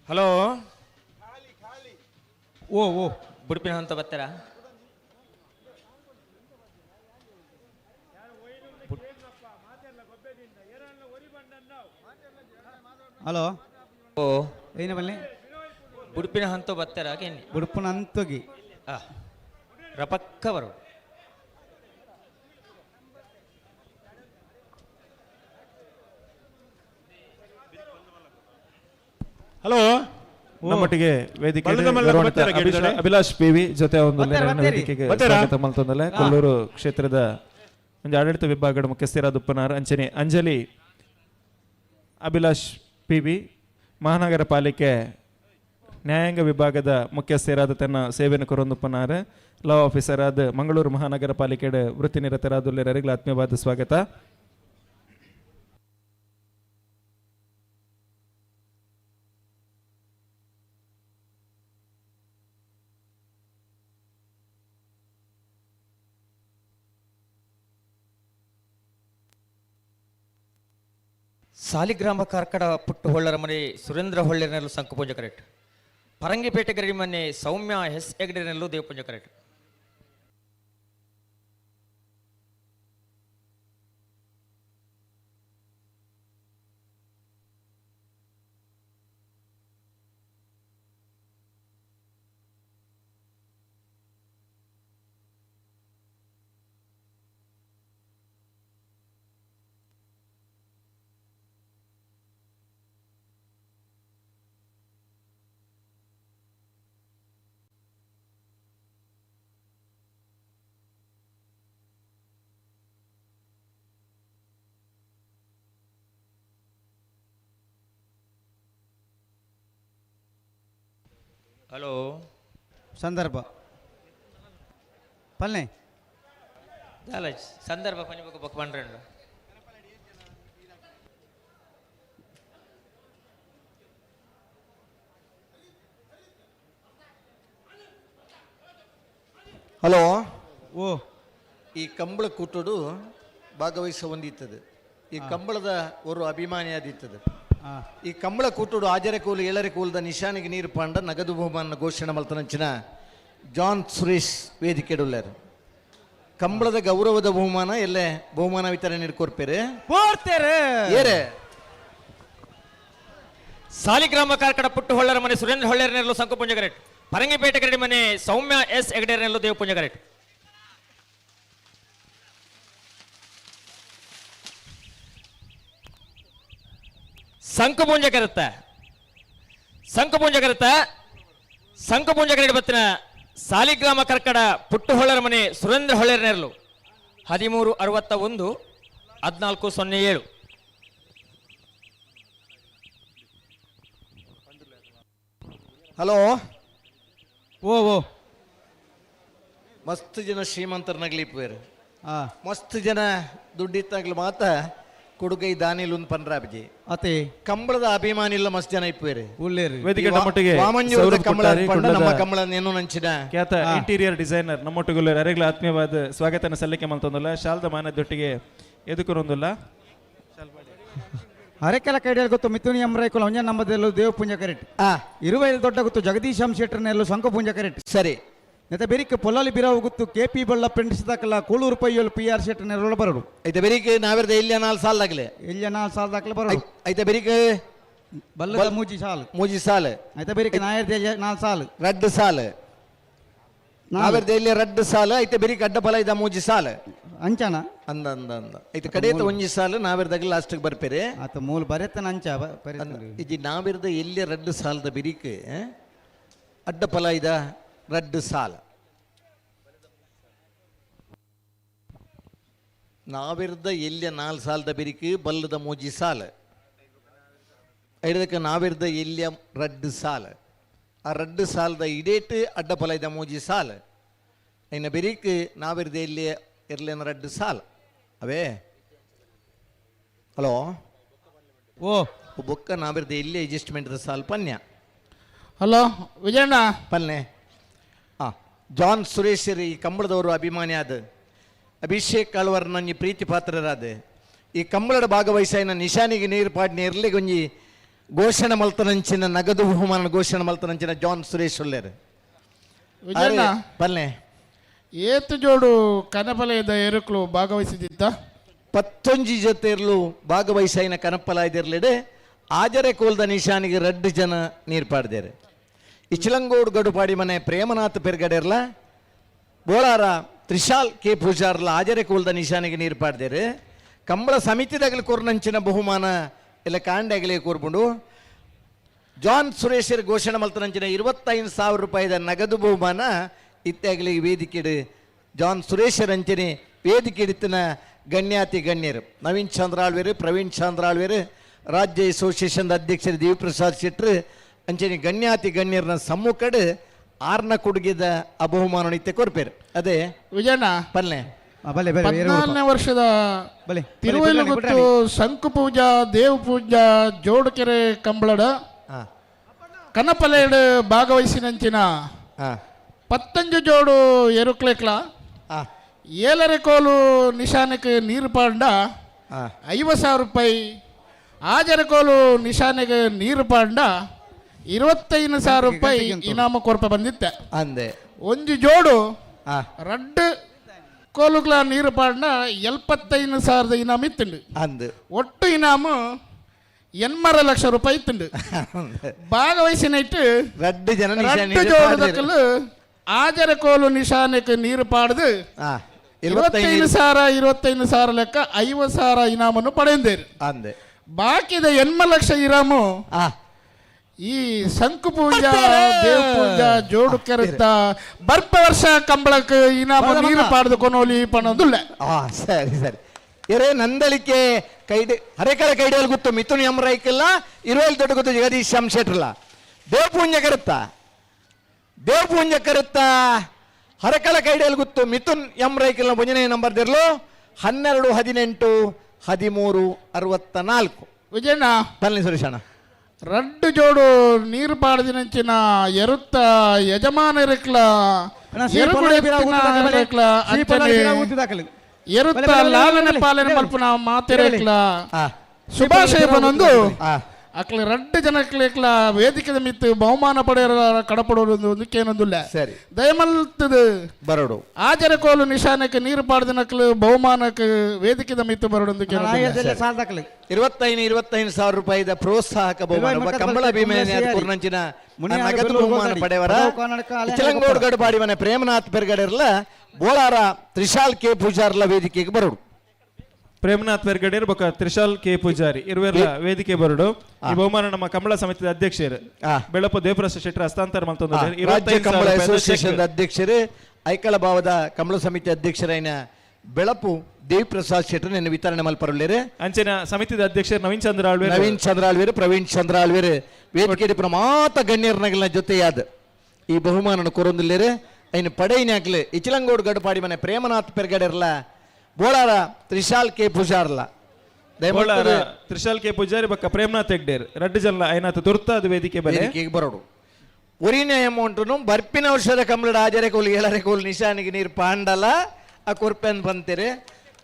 ಹಲೋ ಓ ಓ ಬುಡುಪಿನ ಅಂತ ಬರ್ತಾರಾ? ಹಲೋ ಓ ಏನ ಬನ್ನಿ ಬುಡುಪಿನ ಹಂತ ಬರ್ತಾರಾ? ಬುಡುಪಿನ ಹಂತಗಿ ರಪಕ್ಕ ಬರು. ಹಲೋ ನಮ್ಮೊಟ್ಟಿಗೆ ವೇದಿಕೆ ಅಭಿಲಾಷ್ ಪಿ ವಿ ಜೊತೆ ಒಂದು ವೇದಿಕೆಗೆ ಸ್ವಾಗತ ಮಲ್ತೊಂದಲೆ ಕೊಲ್ಲೂರು ಕ್ಷೇತ್ರದ ಒಂದು ಆಡಳಿತ ವಿಭಾಗದ ಮುಖ್ಯಸ್ಥರಾದ ಉಪ್ಪನಾರ್ ಅಂಚನೆ ಅಂಜಲಿ ಅಭಿಲಾಷ್ ಪಿ ವಿ ಮಹಾನಗರ ಪಾಲಿಕೆ ನ್ಯಾಯಾಂಗ ವಿಭಾಗದ ಮುಖ್ಯಸ್ಥರಾದ ತನ್ನ ಸೇವೆಯನ್ನು ಕೊರೊಂದುಪ್ಪನಾರ್ ಲಾ ಆಫೀಸರ್ ಆದ ಮಂಗಳೂರು ಮಹಾನಗರ ಪಾಲಿಕೆ ವೃತ್ತಿನಿರತರಾದ ಆತ್ಮೀಯವಾದ ಸ್ವಾಗತ. ಸಾಲಿಗ್ರಾಮ ಕಾರ್ಕಡ ಪುಟ್ಟು ಹೊಳ್ಳರ ಮನೆ ಸುರೇಂದ್ರ ಹೊಳ್ಳೆರನಲ್ಲೂ ಸಂಕಪೂಂಜ ಕರೆಕ್ಟ್. ಪರಂಗಿಪೇಟೆ ಗರಡಿ ಮನೆ ಸೌಮ್ಯ ಎಸ್ ಹೆಗ್ಡೆನಲ್ಲೂ ದೇವಪೂಂಜ ಕರೆಕ್ಟ್. Hello ಸಂದರ್ಭ ಪಲ್ನೆ ದಾಲ ಸಂದರ್ಭ ಪಂಜಿ ಬೊಕ್ಕ ಪಂಡ್ರೆಂಡು. ಹಲೋ ಓ ಈ ಕಂಬಳ ಕೂಟಡು ಭಾಗವಹಿಸ ಹೊಂದಿತ್ತದು. ಈ ಕಂಬಳದ ಒಂದು ಅಭಿಮಾನಿಯಾದಿತ್ತದು. ಈ ಕಂಬಳ ಕೂಟಡು ಆಜರೆ ಕೋಲು ಏಳರೆ ಕೋಲದ ನಿಶಾನಿಗೆ ನೀರು ಪಾಂಡ ನಗದು ಬಹುಮಾನ ಘೋಷಣೆ ಮಲ್ತನಂಚಿನ ಜಾನ್ ಸುರೇಶ್ ವೇದಿಕೆಡುಲ್ಲಾರು. ಕಂಬಳದ ಗೌರವದ ಬಹುಮಾನ ಎಲ್ಲೆ ಬಹುಮಾನ ವಿತರಣೆ ನೀಡ್ಕೊರ್ಪೇರೆ ಏರೆ ಸಾಲಿಗ್ರಾಮ ಕಾರ್ಕಡ ಪುಟ್ಟು ಹೊಳ್ಳರ ಮನೆ ಸುರೇಂದ್ರ ಹೊಳ್ಳೇರ ನೆರಳು ಸಂಕುಪುಂಜ ಗರೇಟ್. ಪರಂಗಿಪೇಟೆ ಕರಡಿ ಮನೆ ಸೌಮ್ಯ ಎಸ್ ಹೆಗಡೆರ ನೆರಳು ದೇವಪುಂಜ ಗರೇಟ್. ಸಂಕುಪುಂಜ ಕರತ್ತ ಸಂಕುಪುಂಜ ಕರತ್ತ ಸಂಕುಪುಂಜ ಕರಡಿ ಬತ್ತಿನ ಸಾಲಿಗ್ರಾಮ ಕರ್ಕಡ ಪುಟ್ಟು ಹೊಳ್ಳರ ಮನೆ ಸುರೇಂದ್ರ ಹೊಳ್ಳೇರ ನೆರಳು 1361 1407. ಹಲೋ ಓ ಓ ಮಸ್ತ್ ಜನ ಶ್ರೀಮಂತರ ನಗಲಿಪ್ಪೇರು, ಮಸ್ತ್ ಜನ ದುಡ್ಡಿತ್ತಾಗ್ಲು ಮಾತ ಕೊಡುಗೈ ದಾನಿಲುಂದು ಪನ್ರಾಬ್ಜಿ ಅತೆ ಕಂಬಳದ ಅಭಿಮಾನಿ ಇಲ್ಲ ಮಸ್ತ್ ಜನ ಇಪ್ಪೇರು. ಉಳ್ಳೇರು. ವೇದಿಕೆ ನಮ್ಮೊಟ್ಟಿಗೆ ವಾಮಂಜೂರದ ಸೌರಭ್ ಕಂಬಳ ಕೊಟ್ಟಾರಿ, ಪಂಡ ನಮ್ಮ ಕುಂಡದ ಕಂಬಳ ನೇನು ನಂಚಿನ ಖ್ಯಾತ ಇಂಟೀರಿಯರ್ ಡಿಸೈನರ್ ನಮ್ಮೊಟ್ಟಿಗೆ ಅರೆಗ್ಲ ಆತ್ಮೀಯವಾದ ಸ್ವಾಗತನ ಸಲ್ಲಿಕೆ ಮಲ್ತೊಂದುಲ್ಲ ಶಾಲ್ದ ಮಾನದೊಟ್ಟಿಗೆ ಎದುಕುರೊಂದುಲ್ಲ. ಅರೆಕೆಲ ಕೈಡಿಯಲ್ಲಿ ಗೊತ್ತು ಮಿಥುನಿ ಎಂ ರೈಕುಲ ಒಂಜ ನಮ್ಮದೆಲ್ಲೂ ದೇವ ಪೂಂಜ ಕರೆಕ್ಟ್. ಇರುವೈಲ್ ದೊಡ್ಡ ಗೊತ್ತು ಜಗದೀಶ್ ಎಂ ಶೆಟ್ಟರ್ನೆಲ್ಲೂ ಶಂಕ ಪೂಂಜ ಕರೆಕ್ಟ್. ಸರಿ. ನೆತ ಬೆರಿಕ್ ಪೊಲ್ಲಲಿ ಬಿರಾವು ಗೊತ್ತು ಕೆ ಪಿ ಬಳ್ಳ ಪ್ರಿಂಟ್ಸ್ ದಾಖಲ ಕೂಳೂರು ಪೈಯೋಲು ಪಿ ಆರ್ ಶೆಟ್ಟರ್ನೆಲ್ಲ ಬರಡು. ಐತೆ ಬೆರಿಕ್ ನಾವಿರ್ದ ಇಲ್ಲಿಯ 4 ಸಾಲ ದಾಖಲೆ. ಇಲ್ಲಿಯ 4 ಸಾಲ ದಾಖಲೆ ಬರಡು. ಐತೆ ಬೆರಿಕ್ ಬಲ್ಲದ ಮೂಜಿ ಸಾಲು. ಮೂಜಿ ಸಾಲು. ಐತೆ ಬೆರಿಕ್ ನಾಯರ್ದ 4 ಸಾಲು. ರಡ್ಡು ಸಾಲು. ನಾವಿರ್ದ ಇಲ್ಲಿ ರಡ್ಡು ಸಾಲು. ಐತೆ ಬೆರಿಕ್ ಅಡ್ಡ ಫಲ ಇದ್ದ ಮೂಜಿ ಸಾಲು. ಅಂಚನ ಅಂದ ಅಂದ ಅಂದ ಐತೆ ಕಡೆತ ಒಂಜಿ ಸಾಲು ನಾವಿರ್ದಾಗ ಲಾಸ್ಟ್ಗೆ ಬರ್ಪೇರೆ. ಆತ ಮೂಲ ಬರೆತನ ಅಂಚ ಇಜಿ ನಾವಿರ್ದ ಎಲ್ಲಿ ರಡ್ಡು ಸಾಲದ ಬಿರಿಕ್ ಅಡ್ಡ ಫಲ ಇದ ರಡ್ಡು ಸಾಲ. ನಾವಿರ್ದ ಎಲ್ಲಿಯ 4 ಸಾಲದ ಬಿರಿಕ್ ಬಲ್ಲದ ಮೂಜಿ ಸಾಲ. ಐದಕ್ಕೆ ನಾವಿರ್ದ ಎಲ್ಲಿಯ ರಡ್ಡು ಸಾಲ. ಆ ರಡ್ಡು ಸಾಲದ ಇಡೇಟ್ ಅಡ್ಡ ಫಲ ಇದ ಮೂಜಿ ಸಾಲ. ಇನ್ನು ಬಿರಿಕ್ ನಾವಿರ್ದ ಎಲ್ಲಿಯ ಇರ್ಲೇನ ರಡ್ಡು ಸಾಲ ಅವೇ. ಹಲೋ ಓ ಬೊಕ್ಕ ನಾವಿರ್ದ ಎಲ್ಲಿ ಅಡ್ಜಸ್ಟ್ಮೆಂಟ್ ಸಾಲ್ ಪನ್ಯ. ಹಲೋ ವಿಜಯಣ್ಣ ಪಲ್ನೆ. ಜಾನ್ ಸುರೇಶ್ ಈ ಕಂಬಳದವರು ಅಭಿಮಾನಿ ಆದ ಅಭಿಷೇಕ್ ಆಳ್ವರ್ ನನ್ನ ಪ್ರೀತಿ ಪಾತ್ರರಾದ ಈ ಕಂಬಳದ ಭಾಗವಹಿಸಾಯಿನ ನಿಶಾನಿಗೆ ನೀರು ಪಾಡ್ನಿ ಇರ್ಲಿಗೊಂಜಿ ಘೋಷಣೆ ಮಲ್ತನಂಚಿನ ನಗದು ಬಹುಮಾನ ಘೋಷಣೆ ಮಲ್ತನಂಚಿನ ಜಾನ್ ಸುರೇಶ್ ಉಲ್ಲೇರು. ವಿಜಯಣ್ಣ ಪಲ್ನೆ. ಏತು ಜೋಡು ಕನಪಲಯದ ಎರುಕ್ಲು ಭಾಗವಹಿಸಿದ್ದಿತ್ತ? ಪತ್ತೊಂಜಿ ಜೊತೆ ಇರ್ಲು ಭಾಗವಹಿಸಾಯಿನ ಕನಪಲಾಯ್ದಿರ್ಲಿಡೆ ಆಜರೆ ಕೋಲ್ದ ನಿಶಾನಿಗೆ ರಡ್ಡು ಜನ ನೀರು ಪಾಡ್ದೇರು. ಇಚಲಂಗೋಡು ಗಡುಪಾಡಿ ಮನೆ ಪ್ರೇಮನಾಥ್ ಪೆರ್ಗಡೆರ್ಲ ಬೋಳಾರ ತ್ರಿಶಾಲ್ ಕೆ ಪೂಜಾರ್ಲ ಆಜರೆ ಕೋಲ್ದ ನಿಶಾನಿಗೆ ನೀರು ಪಾಡ್ದೇರು. ಕಂಬಳ ಸಮಿತಿದಾಗಲಿ ಕೊರ್ನಂಚಿನ ಬಹುಮಾನ ಎಲ್ಲ ಕಾಂಡಾಗಲಿ ಕೋರ್ಬುಂಡು. ಜಾನ್ ಸುರೇಶರ್ ಘೋಷಣೆ ಮಲ್ತನಂಚಿನ 25,000 ರೂಪಾಯಿದ ನಗದು ಬಹುಮಾನ ಇತ್ಯಾಗಲಿ ವೇದಿಕೆಡು ಜಾನ್ ಸುರೇಶರ್ ಅಂಚನೆ ವೇದಿಕೆಡಿತ್ತಿನ ಗಣ್ಯಾತಿ ಗಣ್ಯರು ನವೀನ್ ಚಂದ್ರ ಆಳ್ವೇರು, ಪ್ರವೀಣ್ ಚಂದ್ರ ಆಳ್ವೇರು, ರಾಜ್ಯ ಅಸೋಸಿಯೇಷನ್ ಅಧ್ಯಕ್ಷರು ದೇವಿಪ್ರಸಾದ್ ಶೆಟ್ಟರು ಅಂಚನೆ ಗಣ್ಯಾತಿ ಗಣ್ಯರನ್ನ ಸಮ್ಮುಖಡು ಆರ್ನ ಕೊಡುಗೆದ ಆ ಬಹುಮಾನ ಇತ್ತೆ ಕೊರ್ಪೇರು. ಅದೇ ವಿಜಯಣ್ಣ ಪಲ್ನೆ. 14ನೇ ವರ್ಷದ ತಿರುವೈಲುಗುತ್ತು ಶಂಕು ಪೂಜಾ ದೇವ ಪೂಜಾ ಜೋಡುಕೆರೆ ಕಂಬಳಡ ಕನಪಲೇಡು ಭಾಗವಹಿಸಿನಂಚಿನ 15 ಜೋಡು ಎರುಕ್ಲೇಕ್ಲ 7.5 ಕೋಲು ನಿಶಾನಕ್ಕೆ ನೀರು ಪಾಂಡ 50,000 ರೂಪಾಯಿ, ಆಜರ ಕೋಲು ನಿಶಾನೆಗೆ ನೀರು ಪಾಂಡ 25,000 ರೂಪಾಯಿ ಇನಾಮ ಕೊರಪೆ ಬಂದಿತ್ತೆ. ಅಂದೆ ಒಂದು ಜೋಡು ರಡ್ಡು ಕೋಲುಗಳ ನೀರು ಪಾಂಡ 75,000 ಇನಾಮ ಇತ್ತುಂಡು. ಅಂದು ಒಟ್ಟು ಇನಾಮು 80 ಲಕ್ಷ ರೂಪಾಯಿ ಇತ್ತುಂಡು. ಭಾಗವಹಿಸಿನೈಟ್ ರಡ್ಡು ಜನ ರಡ್ಡು ಜೋಡು ಆಜರ ಕೋಲು ನಿಶಾನಕ್ಕೆ ನೀರು ಪಾಡ್ದು 25,000 25,000 ಲೆಕ್ಕ 50,000 ಇನಾಮನ್ನು ಪಡೆಯುತ್ತೇವೆ. ಅಂದೆ ಬಾಕಿದ 80 ಲಕ್ಷ ಇನಾಮು ಈ ಶಂಕು ಪೂಜಾ ದೇವ ಪೂಜಾ ಜೋಡು ಕೆರೆತ ಬರ್ಪ ವರ್ಷ ಕಂಬಳಕ್ಕೆ ಇನಾಮ ನೀರು ಪಾಡ್ದು ಕೊನೋಲಿ ಪಣೋದುಲ್ಲ. ಸರಿ ಸರಿ ಎರೆ ನಂದಳಿಕೆ ಕೈಡಿ ಹರೇಕಳ ಕೈಡಿಯಲ್ಲಿ ಗೊತ್ತು ಮಿಥುನ್ ಎಂ ರೈಕಲ್ಲ ಇರುವಲ್ಲಿ ದೊಡ್ಡ ಗೊತ್ತು ಜಗದೀಶ್ ಎಂ ಶೆಟ್ರಲ್ಲ ದೇವ ಪೂಂಜ ಕರುತ್ತ ದೇವಪೂಂಜ ಕರುತ್ತ ಹರಕಳ ಕೈಡಿಯಲ್ಲಿ ಗೊತ್ತು ಮಿಥುನ್ ಎಂ ರೈಕಲ್ನ ಒಂಜನೇ ನಂಬರ್ ದಿರ್ಲು 12 18 13 64. ವಿಜಯಣ್ಣ ಬನ್ನಿ ಸುರೇಶಣ್ಣ. ರಡ್ಡು ಜೋಡು ನೀರು ಪಾಡ್ದಿನಂಚಿನ ಎರುತ್ತ ಯಜಮಾನರಿಕ್ಲ ಎರುತ್ತ ಲಾಲನೆ ಪಾಲನೆ ಮಲ್ಪುನ ಮಾತೆರಕ್ಲ ಶುಭಾಶಯ ಪನೊಂದು ಅಕ್ಲ ರಡ್ಡು ಜನಕ್ಲೇಕ್ಲ ವೇದಿಕೆದ ಮಿತ್ತು ಬಹುಮಾನ ಪಡೆಯರ ಕಡಪಡೋದು ಒಂದಕ್ಕೇನೊಂದುಲ್ಲ. ಸರಿ ದಯಮಲ್ತದು ಬರೋಡು ಆಜರ ಕೋಲು ನಿಶಾನಕ್ಕೆ ನೀರು ಪಾಡ್ದಿನಕ್ಲು ಬಹುಮಾನಕ್ಕೆ ವೇದಿಕೆದ ಮಿತ್ತು ಬರೋಡು. 25 25,000 ರೂಪಾಯಿದ ಪ್ರೋತ್ಸಾಹಕ ಬಹುಮಾನ ಕಂಬಳ ಅಭಿಮಾನಿ ನಗದು ಬಹುಮಾನ ಪಡೆಯವರ ಚಿಲಂಗೋಡು ಗಡಪಾಡಿ ಮನೆ ಪ್ರೇಮನಾಥ್ ಪೆರ್ಗಡೆರ್ಲ ಬೋಳಾರ ತ್ರಿಶಾಲ್ ಕೆ ಪೂಜಾರ್ಲ ವೇದಿಕೆಗೆ ಬರೋಡು. ಪ್ರೇಮನಾಥ್ ಪೆರ್ಗಡೇರ್ ಬೊಕ ತ್ರಿಶಾಲ್ ಕೆ ಪೂಜಾರಿ ಇರುವೆರ್ಲ ವೇದಿಕೆ ಬರಡು. ಈ ಬಹುಮಾನ ನಮ್ಮ ಕಂಬಳ ಸಮಿತಿಯ ಅಧ್ಯಕ್ಷರು ಬೆಳಪು ದೇವಪ್ರಸಾದ್ ಶೆಟ್ಟರ್ ಹಸ್ತಾಂತರ ಮಲ್ತೊಂದು. ರಾಜ್ಯ ಕಂಬಳ ಅಸೋಸಿಯೇಷನ್ ಅಧ್ಯಕ್ಷರು ಐಕಳ ಭಾವದ ಕಂಬಳ ಸಮಿತಿ ಅಧ್ಯಕ್ಷರಾಯಿನ ಬೆಳಪು ದೇವಿಪ್ರಸಾದ್ ಶೆಟ್ಟರ್ ನಿನ್ನ ವಿತರಣೆ ಮಲ್ಪರುಳ್ಳೇರು. ಅಂಚಿನ ಸಮಿತಿದ ಅಧ್ಯಕ್ಷರು ನವೀನ್ ಚಂದ್ರ ಆಳ್ವೇರು, ನವೀನ್ ಚಂದ್ರ ಆಳ್ವೇರು, ಪ್ರವೀಣ್ ಚಂದ್ರ ಆಳ್ವೇರು ವೇದಿಕೆ ಮಾತ ಗಣ್ಯರ್ನಗಲ ಜೊತೆಯಾದ ಈ ಬಹುಮಾನ ಕೊರೊಂದುಲ್ಲೇರು. ಐನ ಪಡೆಯಿನಾಕ್ಲೆ ಇಚಿಲಂಗೋಡು ಗಡುಪಾಡಿ ಮನೆ ಪ್ರೇಮನಾಥ್ ಪೆರ್ಗಡೆರ್ಲ ಬೋಳಾರ ತ್ರಿಶಾಲ್ ಕೆ ಪೂಜಾರ್ಲ ಬೋಳಾರ ತ್ರಿಶಾಲ್ ಕೆ ಪೂಜಾರಿ ಬಕ್ಕ ಪ್ರೇಮನಾಥ್ ಹೆಗ್ಡೇರ್ ರಡ್ಡು ಜನ ಐನಾಥ ತುರ್ತಾದ ವೇದಿಕೆ ವೇದಿಕೆಗೆ ಬರೋಡು. ಒರಿನ ಅಮೌಂಟನು ಬರ್ಪಿನ ವರ್ಷದ ಕಂಬಳದ ಆಜರೆ ಕೋಲು ಏಳರೆ ಕೋಲು ನಿಶಾನಿಗೆ ನೀರು ಪಾಂಡಲ ಆ ಕೊರ್ಪೆನ್ ಬಂತೀರಿ.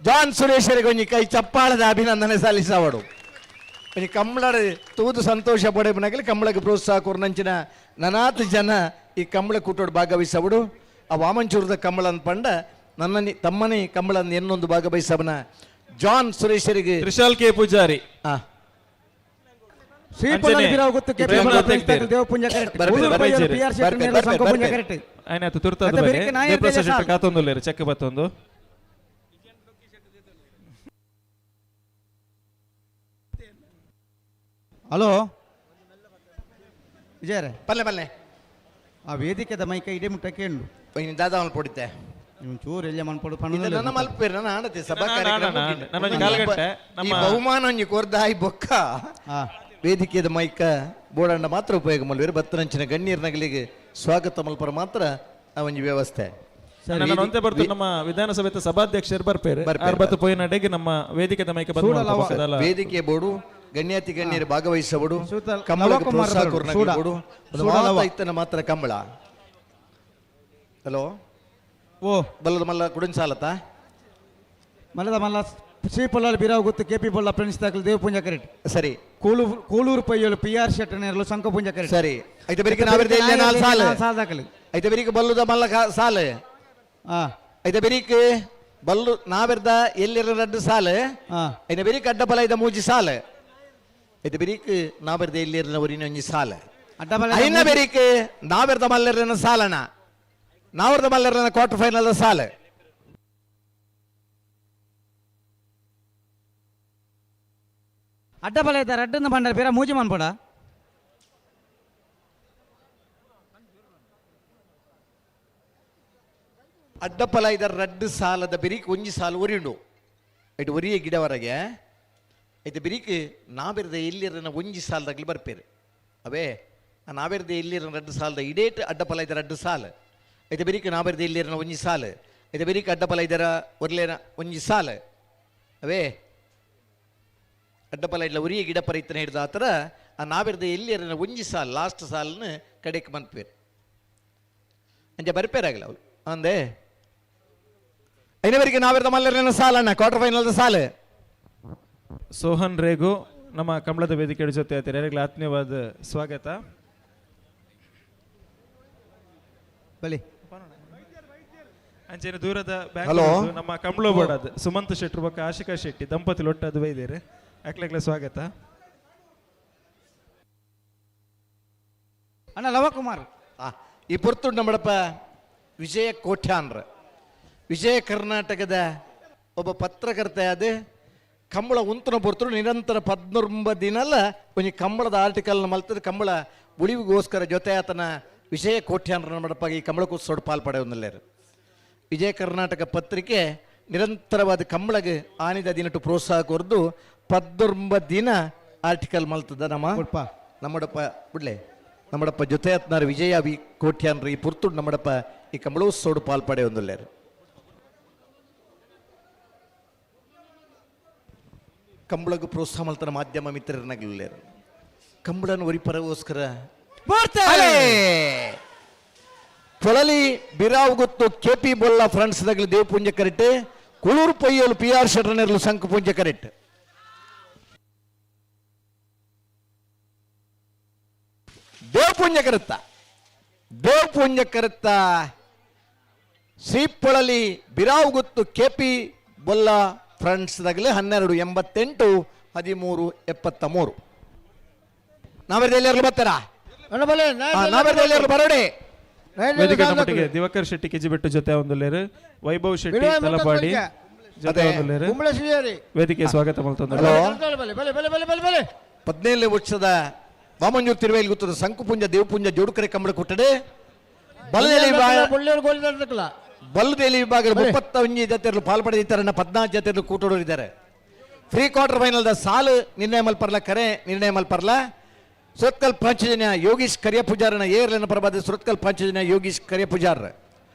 ಜಾನ್ ಸುರೇಶರಿಗೆ ಒಂಜಿ ಕೈ ಚಪ್ಪಾಳದ ಅಭಿನಂದನೆ ಸಲ್ಲಿಸವಡು. ಒಂಜಿ ಕಂಬಳ ತೂದು ಸಂತೋಷ ಪಡೆಪನಗಲಿ ಕಂಬಳಕ್ಕೆ ಪ್ರೋತ್ಸಾಹ ಕೊರ್ನಂಚಿನ ನನಾತ್ ಜನ ಈ ಕಂಬಳ ಕೂಟೋಡು ಭಾಗವಹಿಸವಡು. ಆ ವಾಮಂಚೂರದ ಕಂಬಳ ಅಂತ ಪಂಡ ನನ್ನ ತಮ್ಮನೇ ಕಂಬಳನ್ನು ಇನ್ನೊಂದು ಭಾಗವಹಿಸವನ ಜಾನ್ ಸುರೇಶರಿಗೆ ತ್ರಿಶಾಲ್ ಕೆ ಪೂಜಾರಿ ಚೆಕ್ ಬತ್ತೊಂದು. ಹಲೋ ವಿಜಯರೇ ಪಲ್ಲೆ ಪಲ್ಲೆ ಆ ವೇದಿಕೆದ ಮೈಕ ಇಡೀ ಮುಟ್ಟಕ್ಕೆ ಉಂಡು ದಾದಾ ಪೊಡಿತೆ ಚೂರು ಎಲ್ಲ ಮನ್ಪಡು ನನ್ನ ಮಲ್ಪೇರು ನನ್ನ ಆಡತೆ ಸಭಾ ಕಾರ್ಯಕ್ರಮ ಈ ಬಹುಮಾನ ಒಂಜಿ ಕೊರ್ದಾಯಿ ಬೊಕ್ಕ ವೇದಿಕೆದ ಮೈಕ ಬೋಡಂಡ ಮಾತ್ರ ಉಪಯೋಗ ಮಲ್ವೇರು. ಬತ್ತನಂಚಿನ ಗಣ್ಯರ ನಗಲಿಗೆ ಸ್ವಾಗತ ಮಲ್ಪರ ಮಾತ್ರ ಆ ಒಂಜಿ ವ್ಯವಸ್ಥೆ. ನಮ್ಮ ವಿಧಾನಸಭೆ ಸಭಾಧ್ಯಕ್ಷರು ಬರ್ಪೇರು ಪೋಯಿನಡೆಗೆ ನಮ್ಮ ವೇದಿಕೆದ ಮೈಕ ವೇದಿಕೆ ಬೋಡು ಗಣ್ಯಾತಿ ಗಣ್ಯರು ಭಾಗವಹಿಸಬಡು ಕಂಬಳ ಪ್ರೋತ್ಸಾಹ ಕೊರ್ನಗಲು ಇತ್ತನ ಮಾತ್ರ ಕಂಬಳ. ಹಲೋ ಓ ಬಲ್ಲದ ಮಲ್ಲ ಕುಡಿನ ಸಾಲತ್ತ ಮಲ್ಲದ ಮಲ್ಲ ಶ್ರೀ ಪೊಲ್ಲಾಲ್ ಬಿರಾವ್ ಗುತ್ತು ಕೆ ಪಿ ಬೊಲ್ಲ ಫ್ರೆಂಡ್ಸ್ ದಾಖಲು ದೇವ ಪೂಂಜಾ ಕರೆಕ್ಟ್. ಸರಿ ಕೂಳೂರು ಕೂಳೂರು ಪೈಯೋಳು ಪಿ ಆರ್ ಶೆಟ್ಟನೇರ್ಲು ಸಂಕ ಪೂಂಜಾ ಕರೆಕ್ಟ್. ಸರಿ ಐತೆ ಬೆರಿಕೆ ನಾವಿರ್ದೆ ಇಲ್ಲೇ ನಾಲ್ ಸಾಲ ಸಾಲ ದಾಖಲು. ಐತೆ ಬೆರಿಕೆ ಬಲ್ಲುದ ಮಲ್ಲ ಸಾಲ ಐತೆ ಬೆರಿಕೆ ಬಲ್ಲು ನಾವಿರ್ದ ಎಲ್ಲಿರ ರಡ್ಡು ಸಾಲ ಐತೆ ಬೆರಿಕೆ ಅಡ್ಡ ಬಲ ಐದ ಮೂಜಿ ಸಾಲ ಐತೆ ಬೆರಿಕೆ ನಾವಿರ್ದ ಎಲ್ಲಿರನ ಒರಿನ ಒಂಜಿ ಸಾಲ ಐನ ಬೆರಿಕೆ ನಾವಿರ್ದ ಮಲ್ಲರ್ನ ಸಾಲನ ನಾವಿರ್ದ ಮಲ್ಲರ್ನ ಕ್ವಾರ್ಟರ್ ಫೈನಲ್ ಸಾಲ. ಅಡ್ಡ ಬಲ ಇದ್ದಾರೆ ಅಡ್ಡನ ಬಂಡಾರ ಬೇರೆ ಮೂಜಿ ಮನ್ಪಡ ಅಡ್ಡಪಲ ಇದರ ರಡ್ಡು ಸಾಲದ ಬಿರಿಕ್ ಒಂಜಿ ಸಾಲ ಒರಿಯುಂಡು ಇಟ್ಟು ಒರಿಯ ಗಿಡವರೆಗೆ ಐತೆ ಬಿರಿಕ್ ನಾವಿರದ ಎಲ್ಲಿರನ ಒಂಜಿ ಸಾಲದಾಗಲಿ ಬರ್ಪೇರು ಅವೇ ಆ ನಾವಿರದ ಎಲ್ಲಿರನ ರಡ್ಡು ಸಾಲದ ಇಡೇಟ್ ಅಡ್ಡಪಲ ಇದರ ರಡ್ಡು ಸಾಲ ಐತೆ ಬಿರಿಕ್ ನಾವಿರದ ಎಲ್ಲಿರನ ಒಂಜಿ ಸಾಲ ಐತೆ ಬಿರಿಕ್ ಅಡ್ಡಪಲ ಇದರ ಒರ್ಲೇನ ಒಂಜಿ ಸಾಲ ಅವೇ ಅಡ್ಡಪಲ ಇಲ್ಲ ಉರಿಯ ಗಿಡ ಪರಿತನ ಹಿಡಿದ ಆ ಥರ ಆ ನಾವಿರದ ಎಲ್ಲಿರನ ಒಂಜಿ ಸಾಲ ಲಾಸ್ಟ್ ಸಾಲನ್ನು ಕಡೆಗೆ ಮನ್ಪೇರು ಅಂಚೆ ಬರ್ಪೇರಾಗಲ್ಲ ಅವಳು ಅಂದೆ ಐನವರಿಗೆ ನಾವಿರದ ಮಲ್ಲರನ ಸಾಲಣ್ಣ ಕ್ವಾರ್ಟರ್ ಫೈನಲ್ ಸಾಲ. ಸೋಹನ್ ರೇಗು ನಮ್ಮ ಕಂಬಳದ ವೇದಿಕೆ ಜೊತೆ ಆಯ್ತಾರೆ ಆತ್ಮೀಯವಾದ ಸ್ವಾಗತ. ಬಲಿ ಅಂಚೆನೆ ದೂರದ ಬ್ಯಾಂಕ್ ನಮ್ಮ ಕಂಬಳ ಬೋರ್ಡ್ ಸುಮಂತ್ ಶೆಟ್ಟರು ಬೊಕ್ಕ ಆಶಿಕಾ ಶೆಟ್ಟಿ ದಂಪತಿ ಲೊಟ್ಟದು ಬೈದೇರು ಅಕ್ಲೆಗ್ಲ ಸ್ವಾಗತ. ಅಣ್ಣ ಲವಕುಮಾರ್ ಈ ಪೊರ್ತುಂಡು ನಮ್ಮಡಪ್ಪ ವಿಜಯ ಕೋಠ್ಯಾನ್ರ ವಿಜಯ ಕರ್ನಾಟಕದ ಒಬ್ಬ ಪತ್ರಕರ್ತ ಆದ ಕಂಬಳ ಉಂತನ ಪೊರ್ತುಡು ನಿರಂತರ 19 ದಿನಲ್ಲ ಒಂಜಿ ಕಂಬಳದ ಆರ್ಟಿಕಲ್ನ ಮಲ್ತದ ಕಂಬಳ ಉಳಿವಿಗೋಸ್ಕರ ಜೊತೆ ಆತನ ವಿಜಯ ಕೋಠ್ಯಾನ್ರ ನಮ್ಮಡಪ್ಪ ಈ ಕಂಬಳಕ್ಕೋಸ್ಕರ ಪಾಲ್ ಪಡೆಯೊಂದಲ್ಲೇರು. ವಿಜಯ ಕರ್ನಾಟಕ ಪತ್ರಿಕೆ ನಿರಂತರವಾದ ಕಂಬಳಗೆ ಆನಿದ ದಿನಟು ಪ್ರೋತ್ಸಾಹ ಕೊರ್ದು 19 ದಿನ ಆರ್ಟಿಕಲ್ ಮಲ್ತದ ನಮ್ಮ ನಮ್ಮಡಪ್ಪ ಬಿಡ್ಲೆ. ನಮ್ಮಡಪ್ಪ ಜೊತೆ ಆತ್ನಾರ್ ವಿಜಯ ವಿ ಕೋಟ್ಯಾನ್ರಿ ಈ ಪುರ್ತುಡು ನಮ್ಮಡಪ್ಪ ಈ ಕಂಬಳೋತ್ಸವಡು ಪಾಲ್ಪಡೆ ಒಂದುಲ್ಲೇರು. ಕಂಬಳಗು ಪ್ರೋತ್ಸಾಹ ಮಲ್ತನ ಮಾಧ್ಯಮ ಮಿತ್ರರನ್ನಾಗಲಿಲ್ಲೇರು. ಕಂಬಳನ ಒರಿಪರಗೋಸ್ಕರ ಪೊಳಲಿ ಬಿರಾವ್ ಗೊತ್ತು K P Bolla friends ದಗಲು Dev ಪೂಂಜೆ ಕರೆಕ್ಟ್, ಕುಳೂರು ಪೊಯ್ಯಲು ಪಿ ಆರ್ ಶೆಟ್ರನೆರ್ಲು ಸಂಕ ಪೂಂಜೆ ಕರೆಕ್ಟ್. ದೇವ್ ಪೂಂಜೆ ಕರುತ್ತ, ದೇವ್ ಪೂಂಜೆ ಕರುತ್ತ ಶ್ರೀಪೊಳಲಿ ಬಿರಾವ್ ಗುತ್ತು K P Bolla friends ದಗಲು 12 88 13 73. ನಾವೆಲ್ಲ ಬರ್ತಾರಾ? ನಾವೆಲ್ಲ ಬರೋಡೆ. ವೇದಿಕೆ ನಮ್ಮೊಟ್ಟಿಗೆ ದಿವಾಕರ್ ಶೆಟ್ಟಿ ಕೆಜಿಬೆಟ್ಟು ಜೊತೆ ಒಂದುಲ್ಲೇರು, ವೈಭವ್ ಶೆಟ್ಟಿ ತಲಪಾಡಿ ಜೊತೆ ಒಂದುಲ್ಲೇರು. ವೇದಿಕೆ ಸ್ವಾಗತ ಮಲ್ತೊಂದು. 17ನೇ ವರ್ಷದ ವಾಮಂಜೂರು ತಿರುವೇಲಿ ಗೊತ್ತದ ಸಂಕುಪುಂಜ ದೇವಪುಂಜ ಜೋಡುಕರೆ ಕಂಬಳ ಕೊಟ್ಟಡೆ ಬಲ್ಲದೇಲಿ ವಿಭಾಗದ 31 ಜೊತೆಯರು ಪಾಲ್ಪಡೆದಿದ್ದಾರೆ, 14 ಜೊತೆಯರು ಕೂಟೋಡರಿದ್ದಾರೆ. Pre quarter final the ಸಾಲು ನಿರ್ಣಯ ಮಲ್ಪರ್ಲ, ಕರೆ ನಿರ್ಣಯ ಮಲ್ಪರ್ಲ. ಸುರತ್ಕಲ್ ಪಾಂಚಜನ್ಯ ಯೋಗೀಶ್ ಕರಿಯ ಪೂಜಾರನ ಏರ್ಲನ ಪ್ರಭಾದ ಸುರತ್ಕಲ್ ಪಾಂಚಜನ್ಯ ಯೋಗೀಶ್ ಕರಿಯ ಪೂಜಾರ್,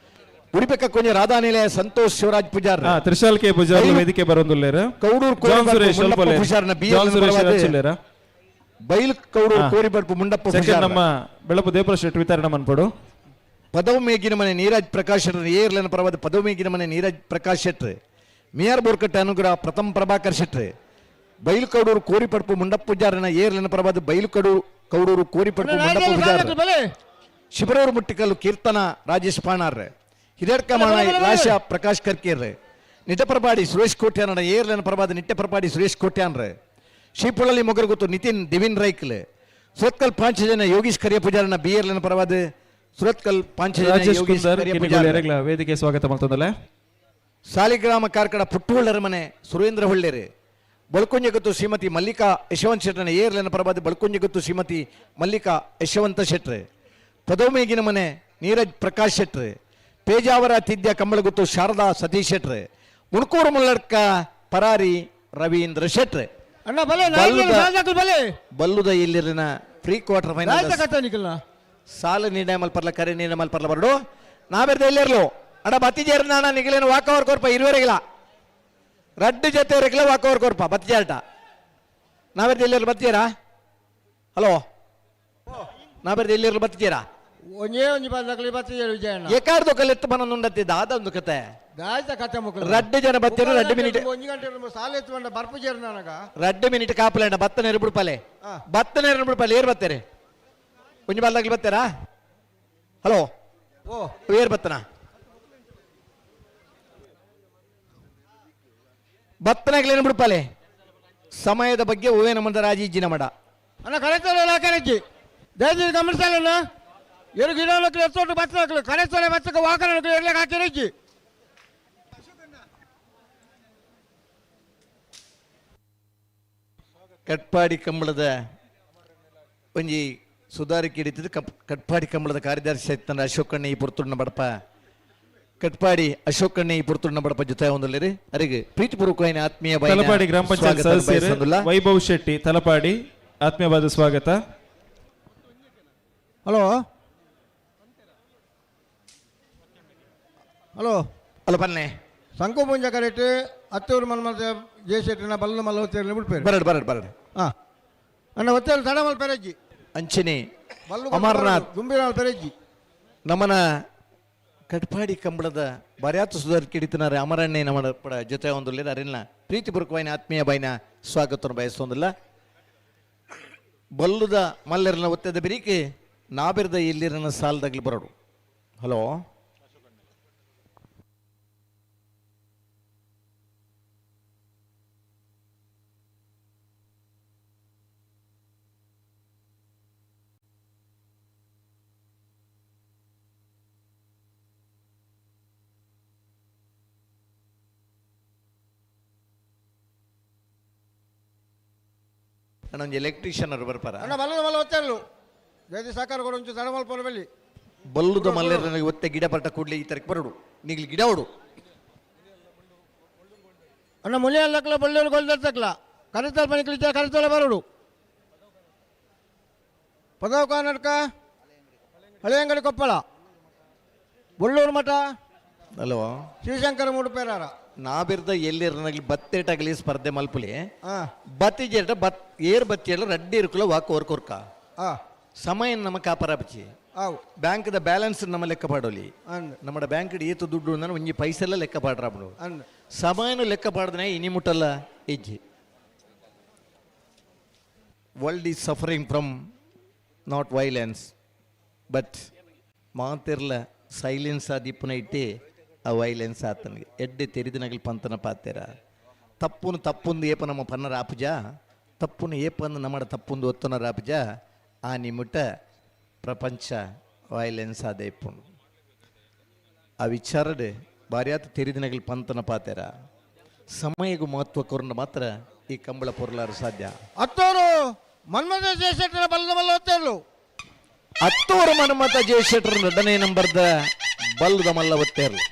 ಉಡಿಪೆಕ್ಕ ಕೊಂಜ ರಾಧಾನಿಲಯ ಸಂತೋಷ್ ಶಿವರಾಜ್ ಪೂಜಾರ್, ತ್ರಿಶಾಲ್ ಕೆ ಪೂಜಾರ್ ವೇದಿಕೆ ಬರೋದುಲ್ಲೇರು. ಕೌಡೂರು ಪೂಜಾರ್ನ ಬಿ ಬೈಲ್ ಕೌಡೂರು ಕೋರಿಬಡ್ಪು ಮುಂಡಪ್ಪ ಪೂಜಾರ್. ನಮ್ಮ ಬೆಳಪು ದೇವಪ್ರ ಶೆಟ್ಟಿ ವಿತರಣೆ ಮನ್ಪಡು. ಪದವು ಮೇಗಿನ ಮನೆ ನೀರಜ್ ಪ್ರಕಾಶ್ ಶೆಟ್ಟರ್ ಏರ್ಲನ ಪ್ರಭಾದ ಪದವು ಮೇಗಿನ ಮನೆ ನೀರಜ್ ಪ್ರಕಾಶ್ ಶೆಟ್ರ್, ಮಿಯಾರ್ ಬೋರ್ಕಟ್ಟೆ ಅನುಗ್ರಹ ಪ್ರಥಮ ಪ್ರಭಾಕರ್ ಶೆಟ್ರ್, ಬೈಲುಕೌಡೂರು ಕೋರಿಪಡ್ಪು ಮುಂಡಪ್ಪ ಪೂಜಾರನ ಏರ್ಲನ ಪ್ರಭಾದ ಬೈಲುಕಡೂರು ಕೌಡೂರು ಕೋರಿಪಡ್ಪು ಮುಂಡಪ್ಪ ಪೂಜಾರ, ಶಿಬರೂರು ಮುಟ್ಟಿಕಲ್ಲು ಕೀರ್ತನ ರಾಜೇಶ್ ಪಾಣಾರ್, ಹಿರೇಡ್ಕ ಮಾಣ ಲಾಶಾ ಪ್ರಕಾಶ್ ಕರ್ಕೇರ್, ನಿಟ್ಟಪ್ರಪಾಡಿ ಸುರೇಶ್ ಕೋಟ್ಯಾನ ಏರ್ಲನ ಪ್ರಭಾದ ನಿಟ್ಟಪ್ರಪಾಡಿ ಸುರೇಶ್ ಕೋಟ್ಯಾನ್ರ, ಶ್ರೀಪೊಳಲಿ ಮೊಗರಗುತ್ತು ನಿತಿನ್ ದಿವಿನ್ ರೈಕ್ಲ್, ಸುರತ್ಕಲ್ ಪಾಂಚಜನ ಯೋಗೀಶ್ ಕರಿಯ ಪೂಜಾರನ ಬಿ ಏರ್ಲನ ಪ್ರಭಾದ ಸುರತ್ಕಲ್ ಪಾಂಚಜನ ಯೋಗೀಶ್ ಕರಿಯ ಪೂಜಾರ. ವೇದಿಕೆ ಸ್ವಾಗತ ಮಾಡ್ತದಲ್ಲ. ಸಾಲಿಗ್ರಾಮ ಕಾರ್ಕಡ ಪುಟ್ಟುಳ್ಳರ ಮನೆ ಸುರೇಂದ್ರ ಹೊಳ್ಳೇರು, ಬಳ್ಕೊಂಜಗುತ್ತು ಶ್ರೀಮತಿ ಮಲ್ಲಿಕಾ ಯಶವಂತ ಶೆಟ್ಟರನ ಏರ್ಲನ ಪ್ರಭಾದ ಬಳ್ಕೊಂಜಗುತ್ತು ಶ್ರೀಮತಿ ಮಲ್ಲಿಕಾ ಯಶವಂತ ಶೆಟ್ರೆ, ಪದೋಮೇಗಿನ ಮನೆ ನೀರಜ್ ಪ್ರಕಾಶ್ ಶೆಟ್ರೆ, ಪೇಜಾವರ ತಿದ್ಯ ಕಂಬಳಗುತ್ತು ಶಾರದಾ ಸತೀಶ್ ಶೆಟ್ರೆ, ಮುಣಕೂರು ಮುಲ್ಲಡ್ಕ ಪರಾರಿ ರವೀಂದ್ರ ಶೆಟ್ರೆ. ಬಲ್ಲುದ ಇಲ್ಲಿನ pre quarter final ಸಾಲು ನಿರ್ಣಯ ಮಲ್ಪರ್ಲ, ಕರೆ ನಿರ್ಣಯ ಮಲ್ಪರ್ಲ ಬರಡು. ನಾವೆರ್ದ ಎಲ್ಲಿರ್ಲು ಅಡ ಬತ್ತಿಜೇರ್ ನಾಣ ನಿಗಲೇನು ವಾಕವರ್ ಕೊರ್ಪ ಇರುವರೆಗಿಲ್ಲ ರಡ್ಡು ಜೊತೆ ರೆಗ್ಲ ವಾಕವರ್ ಕೊರ್ಪ ಬತ್ತಿಜೇರ್ಟ. ನಾವೆರ್ದ ಎಲ್ಲಿರ್ಲು ಬತ್ತೀರಾ? ಹಲೋ, ನಾವೆರ್ದ ಎಲ್ಲಿರ್ಲು ಬತ್ತಿಜೇರಾ? ಎಕಾರ್ದು ಕಲೆತ್ತು ಬನ ದಾದ ಒಂದು ಕತೆ ರಡ್ಡು ಜನ ಬತ್ತೀರ 2 ಮಿನಿಟ್ 2 ಮಿನಿಟ್ ಕಾಪಲೇಂಡ ಬತ್ತ ನೇರು ಬಿಡ್ಪಾಲೆ, ಬತ್ತ ನೇರು ಬಿಡ್ಪಾಲೆ. ಏರ್ ಬತ್ತಾರೆ? ಒಂಜಿ ಬಾಲ್ದಾಗ್ಲಿ ಬತ್ತೀರಾ? ಹಲೋ, ಏರ್ ಬತ್ತನ? ಬತ್ತನಾಗ್ಲೇನು ಬಿಡ್ಪಾಲೆ. ಸಮಯದ ಬಗ್ಗೆ ಹೂವೇ ನಮ್ಮದ ರಾಜಿ ಇಜ್ಜಿನ ಮಡ. ಅಣ್ಣ ಕರೆಕ್ಟ್ ದಯವಿಟ್ಟು ಗಮನಿಸಲ್ಲ. ಎರು ಗಿಡ ಬತ್ತ ಕರೆಕ್ಟ್ ಬತ್ತಕ್ಕೆ ವಾಕನ ಹಾಕಿರಜ್ಜಿ. ಕಟ್ಪಾಡಿ ಕಂಬಳದ ಒಂಜಿ ಸುಧಾರಿಕೆ ಹಿಡಿತದ್ದು ಕಟ್ಪಾಡಿ ಕಂಬಳದ ಕಾರ್ಯದರ್ಶಿ ಆಯ್ತಂದ್ರೆ ಅಶೋಕಣ್ಣ ಈ ಪುರ್ತುಣ್ಣ ಬಡಪ, ಕಟ್ಪಾಡಿ ಅಶೋಕಣ್ಣ ಈ ಪುರ್ತುಣ್ಣ ಬಡಪ ಜೊತೆ ಒಂದುಲ್ಲೇರಿ. ಅರಿಗೆ ಪ್ರೀತಿಪೂರ್ವಕವಾಗಿ ಆತ್ಮೀಯ ತಲಪಾಡಿ ಗ್ರಾಮ ಪಂಚಾಯತ್ ಸದಸ್ಯರು ವೈಭವ್ ಶೆಟ್ಟಿ ತಲಪಾಡಿ ಆತ್ಮೀಯವಾದ ಸ್ವಾಗತ. Hello hello hello ಬನ್ನಿ ಸಂಕು ಪೂಂಜ ಕರೆಕ್ಟ್ ಹತ್ತೂರು ಮಲ್ಮತ ಜೆ ಶೆಟ್ಟಿನ ಬಲ್ಲ ಮಲ್ಲ ಹೊತ್ತೇರಿ ಬಿಡ್ಪೇರು. ಬರಡ್ ಬರಡ್ ಬರಡ್. ಹಾಂ ಅಣ್ಣ ಹೊತ್ತೇರು ತಡಮಲ್ ಪೆರಜ್ಜಿ ಅಂಚಿನಿ ಅಮರ್ನಾಥ್ ಗುಂಬಿನಾಳ್ ಪೆರಜ್ಜಿ. ನಮ್ಮನ ಕಟ್ಪಾಡಿ ಕಂಬಳದ ಬರ್ಯಾತು ಸುಧಾರ್ ಕಿಡಿತನಾರೆ ಅಮರಣ್ಣೆ ನಮ್ಮ ಪಡ ಜೊತೆ ಒಂದುಲ್ಲ ಅರಿಲ್ಲ ಪ್ರೀತಿಪೂರ್ವಕವಾಯಿನ ಆತ್ಮೀಯ ಬಾಯಿನ ಸ್ವಾಗತವನ್ನು ಬಯಸೊಂದಿಲ್ಲ. ಬಲ್ಲುದ ಮಲ್ಲರನ ಒತ್ತದ ಬಿರಿಕೆ ನಾಬಿರ್ದ ಇಲ್ಲಿರನ ಸಾಲದಾಗ್ಲಿ ಬರೋಡು. ಹಲೋ, ಅಣ್ಣ ಒಂಜಿ ಎಲೆಕ್ಟ್ರಿಷಿಯನ್ ಅವರು ಬರ್ಪಾರ. ಅಣ್ಣ ಬಲ್ಲದ ಮಲ್ಲ ಒತ್ತೇರ್ಲು ಜಯತಿ ಸಾಕಾರ ಕೊಡು ಒಂಚೂರು ತಡ ಮಲ್ಪೊನ ಬೆಲ್ಲಿ. ಬಲ್ಲುದ ಮಲ್ಲೆರನಿಗೆ ಒತ್ತೆ ಗಿಡ ಪಟ್ಟ ಕೂಡಲೇ ಈ ತರಕ್ಕೆ ಬರಡು ನಿಗ್ಲಿ ಗಿಡ ಹೊಡು. ಅಣ್ಣ ಮುಲಿ ಅಲ್ಲಕ್ಲ ಬಳ್ಳೂರು ಗೊಲ್ದರ್ತಕ್ಲ ಕರಿತಲ್ ಮನೆ ಕಲಿತ ಕರಿತಲ ಬರಡು. ಪದವ ಕರ್ನಾಟಕ ಹಳೆಯಂಗಡಿ ಕೊಪ್ಪಳ ಬೊಳ್ಳೂರು ಮಠ ಹಲೋ ಶಿವಶಂಕರ ಮೂಡುಪೇರಾರ ನಾಬಿರ್ದ ಎಲ್ಲಿರನಗ್ಲಿ ಬತ್ತೇಟಾಗಲಿ ಸ್ಪರ್ಧೆ ಮಲ್ಪುಲಿ ಬತ್ತಿ ಜೇಟ ಬತ್ ಏರ್ ಬತ್ತಿ ಎಲ್ಲ ರಡ್ಡಿ ಇರುಕುಲ ವಾಕ್ ಓರ್ಕೊರ್ಕ ಸಮಯ ನಮ್ಮ ಕಾಪರಾಪಚಿ ಬ್ಯಾಂಕ್ದ ಬ್ಯಾಲೆನ್ಸ್ ನಮ್ಮ ಲೆಕ್ಕ ಪಾಡೋಲಿ ನಮ್ಮ ಬ್ಯಾಂಕ್ ಏತು ದುಡ್ಡು ನಾನು ಒಂಜಿ ಪೈಸೆಲ್ಲ ಲೆಕ್ಕ ಪಾಡ್ರಾಬಡು ಸಮಯನು ಲೆಕ್ಕ ಪಾಡ್ದನೆ ಇನಿ ಮುಟ್ಟಲ್ಲ ಇಜ್ಜಿ. World is suffering from not violence but ಮಾತಿರ್ಲ silence ಆದಿಪ್ಪುನ ಇಟ್ಟಿ ಆ ವೈಲೆನ್ಸ್ ಆತನಿಗೆ ಎಡ್ಡೆ ತೆರಿದಿನಗಲ್ ಪಂತನ ಪಾತೇರ ತಪ್ಪುನು ತಪ್ಪುಂದು ಏಪ ನಮ್ಮ ಪನ್ನ ರಾಪುಜ ತಪ್ಪುನು ಏಪಂದು ನಮ್ಮಡ ತಪ್ಪುಂದು ಒತ್ತುನ ರಾಪುಜ ಆ ನಿಮಿಟ ಪ್ರಪಂಚ ವೈಲೆನ್ಸ್ ಆದ ಇಪ್ಪುನು ಆ ವಿಚಾರಡೆ ಬಾರ್ಯಾತ ತೆರಿದಿನಗಲ್ ಪಂತನ ಪಾತೇರ ಸಮಯಗೂ ಮಹತ್ವ ಕೊರಂಡ ಮಾತ್ರ ಈ ಕಂಬಳ ಪೊರ್ಲಾರು ಸಾಧ್ಯ. ಅತ್ತೂರು ಮನ್ಮಥ ಜಯಶೆಟ್ಟರ ಬಲ್ಲದ ಮಲ್ಲ ಒತ್ತೇರ್ಲು. ಅತ್ತೂರು ಮನ್ಮಥ ಜಯಶೆಟ್ಟರ ಎರಡನೇ ನಂಬರ್ದ ಬಲ್ಲದ ಮಲ್ಲ ಒತ್ತೇರ್ಲು.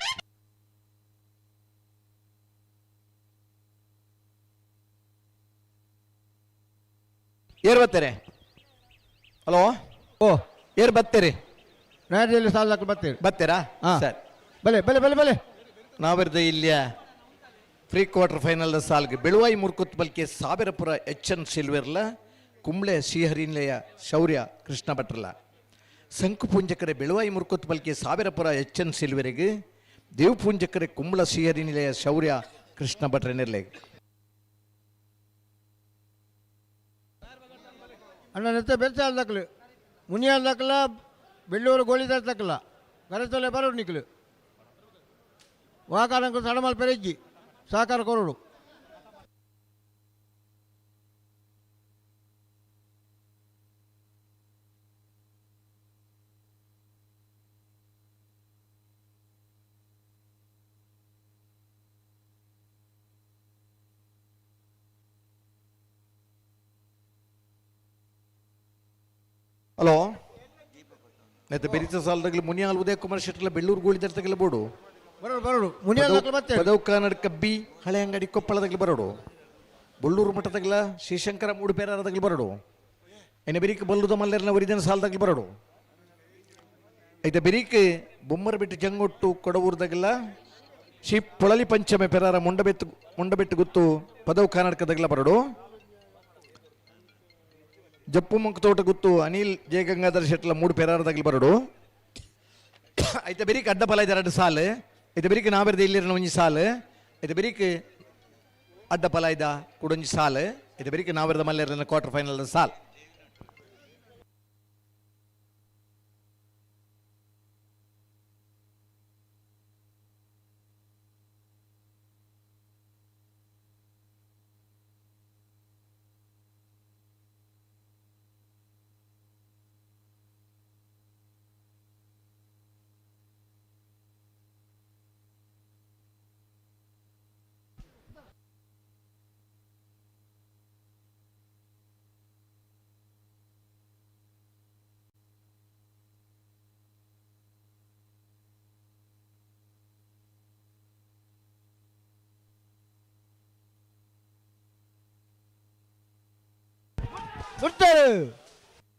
ಏರ್ ಬತ್ತಾರೆ? ಹಲೋ, ಓ ಏರ್ ಬತ್ತೀರಿ? ನಾಡಿಯಲ್ಲಿ ಸಾಲಕ್ಕೆ ಬತ್ತೀರಿ? ಬತ್ತೀರಾ? ಸರಿ, ಬಲೆ ಬಲೆ ಬಲೆ ಬಲೆ. ನಾವಿರ್ದ ಇಲ್ಲಿಯ ಪ್ರೀ ಕ್ವಾರ್ಟರ್ ಫೈನಲ್ ಸಾಲ್ಗೆ ಬೆಳುವಾಯಿ ಮುರ್ಕುತ್ ಬಲ್ಕೆ ಸಾವಿರಪುರ ಎಚ್ ಎನ್ ಸಿಲ್ವೆರ್ಲ ಕುಂಬ್ಳೆ ಶ್ರೀಹರಿನಿಲಯ ಶೌರ್ಯ ಕೃಷ್ಣ ಭಟ್ರಲ ಶಂಕುಪುಂಜಕರೆ ಬೆಳುವಾಯಿ ಮುರ್ಕುತ್ ಬಲ್ಕೆ ಸಾವಿರಪುರ ಎಚ್ ಎನ್ ಸಿಲ್ವೆರಿಗೆ ದೇವಪುಂಜಕರೆ ಕುಂಬ್ಳ ಶ್ರೀಹರಿನಿಲಯ ಶೌರ್ಯ ಕೃಷ್ಣ ಭಟ್ರ ನಿರ್ಲೆ. ಅಣ್ಣ ನೆತ್ತ ಬೆರ್ಸಾಲ್ ದಕ್ಕಲು ಮುನಿಯಾಲ್ ದಕ್ಕಲ ಬೆಳ್ಳೂರು ಗೋಳಿದಾರ್ ದಕ್ಕಲ ಗರತಲೆ ಬರೋಡು ನಿಕ್ಕಲು ವಾಕಾರಂಕು ಸಡಮಲ್ ಪೆರೆಜ್ಜಿ ಸಹಕಾರ ಕೊರಡು. ಹಲೋ, ನೆತ್ತ ಬೆರಿತ ಸಾಲದಾಗಲಿ ಮುನಿಯಾಲ್ ಉದಯ ಕುಮಾರ್ ಶೆಟ್ಟರ್ಲ ಬೆಳ್ಳೂರು ಗೋಳಿದಾರ್ ತಗಲ ಬೋಡು ಬರೋಡು ಬರೋಡು ಮುನಿಯಾಲ್ ದಕ್ಕಲ ಮತ್ತೆ ಪದವು ಕನ್ನಡ ಬಿ ಹಳೆ ಅಂಗಡಿ ಕೊಪ್ಪಳದಾಗಲಿ ಬರೋಡು ಬೊಳ್ಳೂರು ಮಠದಾಗಲ ಶ್ರೀಶಂಕರ ಮೂಡುಪೇರಾರದಾಗಲಿ ಬರೋಡು ಎನೆ ಬೆರಿಕ್ ಬಲ್ಲುದ ಮಲ್ಲೆರ್ನ ಒರಿದಿನ ಸಾಲದಾಗಲಿ ಬರೋಡು ಐತ ಬೆರಿಕ್ ಬೊಮ್ಮರ ಬಿಟ್ಟು ಜಂಗೊಟ್ಟು ಕೊಡವೂರ್ದಾಗಲ ಶ್ರೀ ಪೊಳಲಿ ಪಂಚಮೆ ಪೆರಾರ ಮುಂಡಬೆಟ್ಟು ಗುತ್ತು ಪದವು ಕರ್ನಾಟಕದಾಗಲ ಬರೋಡು ಜಪ್ಪು ಮಂಕ್ ತೋಟ ಗುತ್ತು ಅನಿಲ್ ಜಯ ಗಂಗಾಧರ ಶೆಟ್ಲ ಮೂಡು ಪೆರಾರದಾಗಲಿ ಬರೋಡು ಐತ ಬೆರಿಕ್ ಅಡ್ಡ ಫಲ ಎರಡು ಸಾಲು ಐತ ಬೆರಿಕ್ ನಾಬೆರ್ದ ಇಲ್ಲಿರನ ಒಂಜಿ ಸಾಲು ಐತ ಬೆರಿಕ್ ಅಡ್ಡ ಫಲ ಇದ್ದ ಕುಡೊಂಜಿ ಸಾಲು ಐತ ಬೆರಿಕ್ ನಾವೆರ್ದ ಮಲ್ಲೆರ್ನ ಕ್ವಾರ್ಟರ್ ಫೈನಲ್ ಸಾಲ್.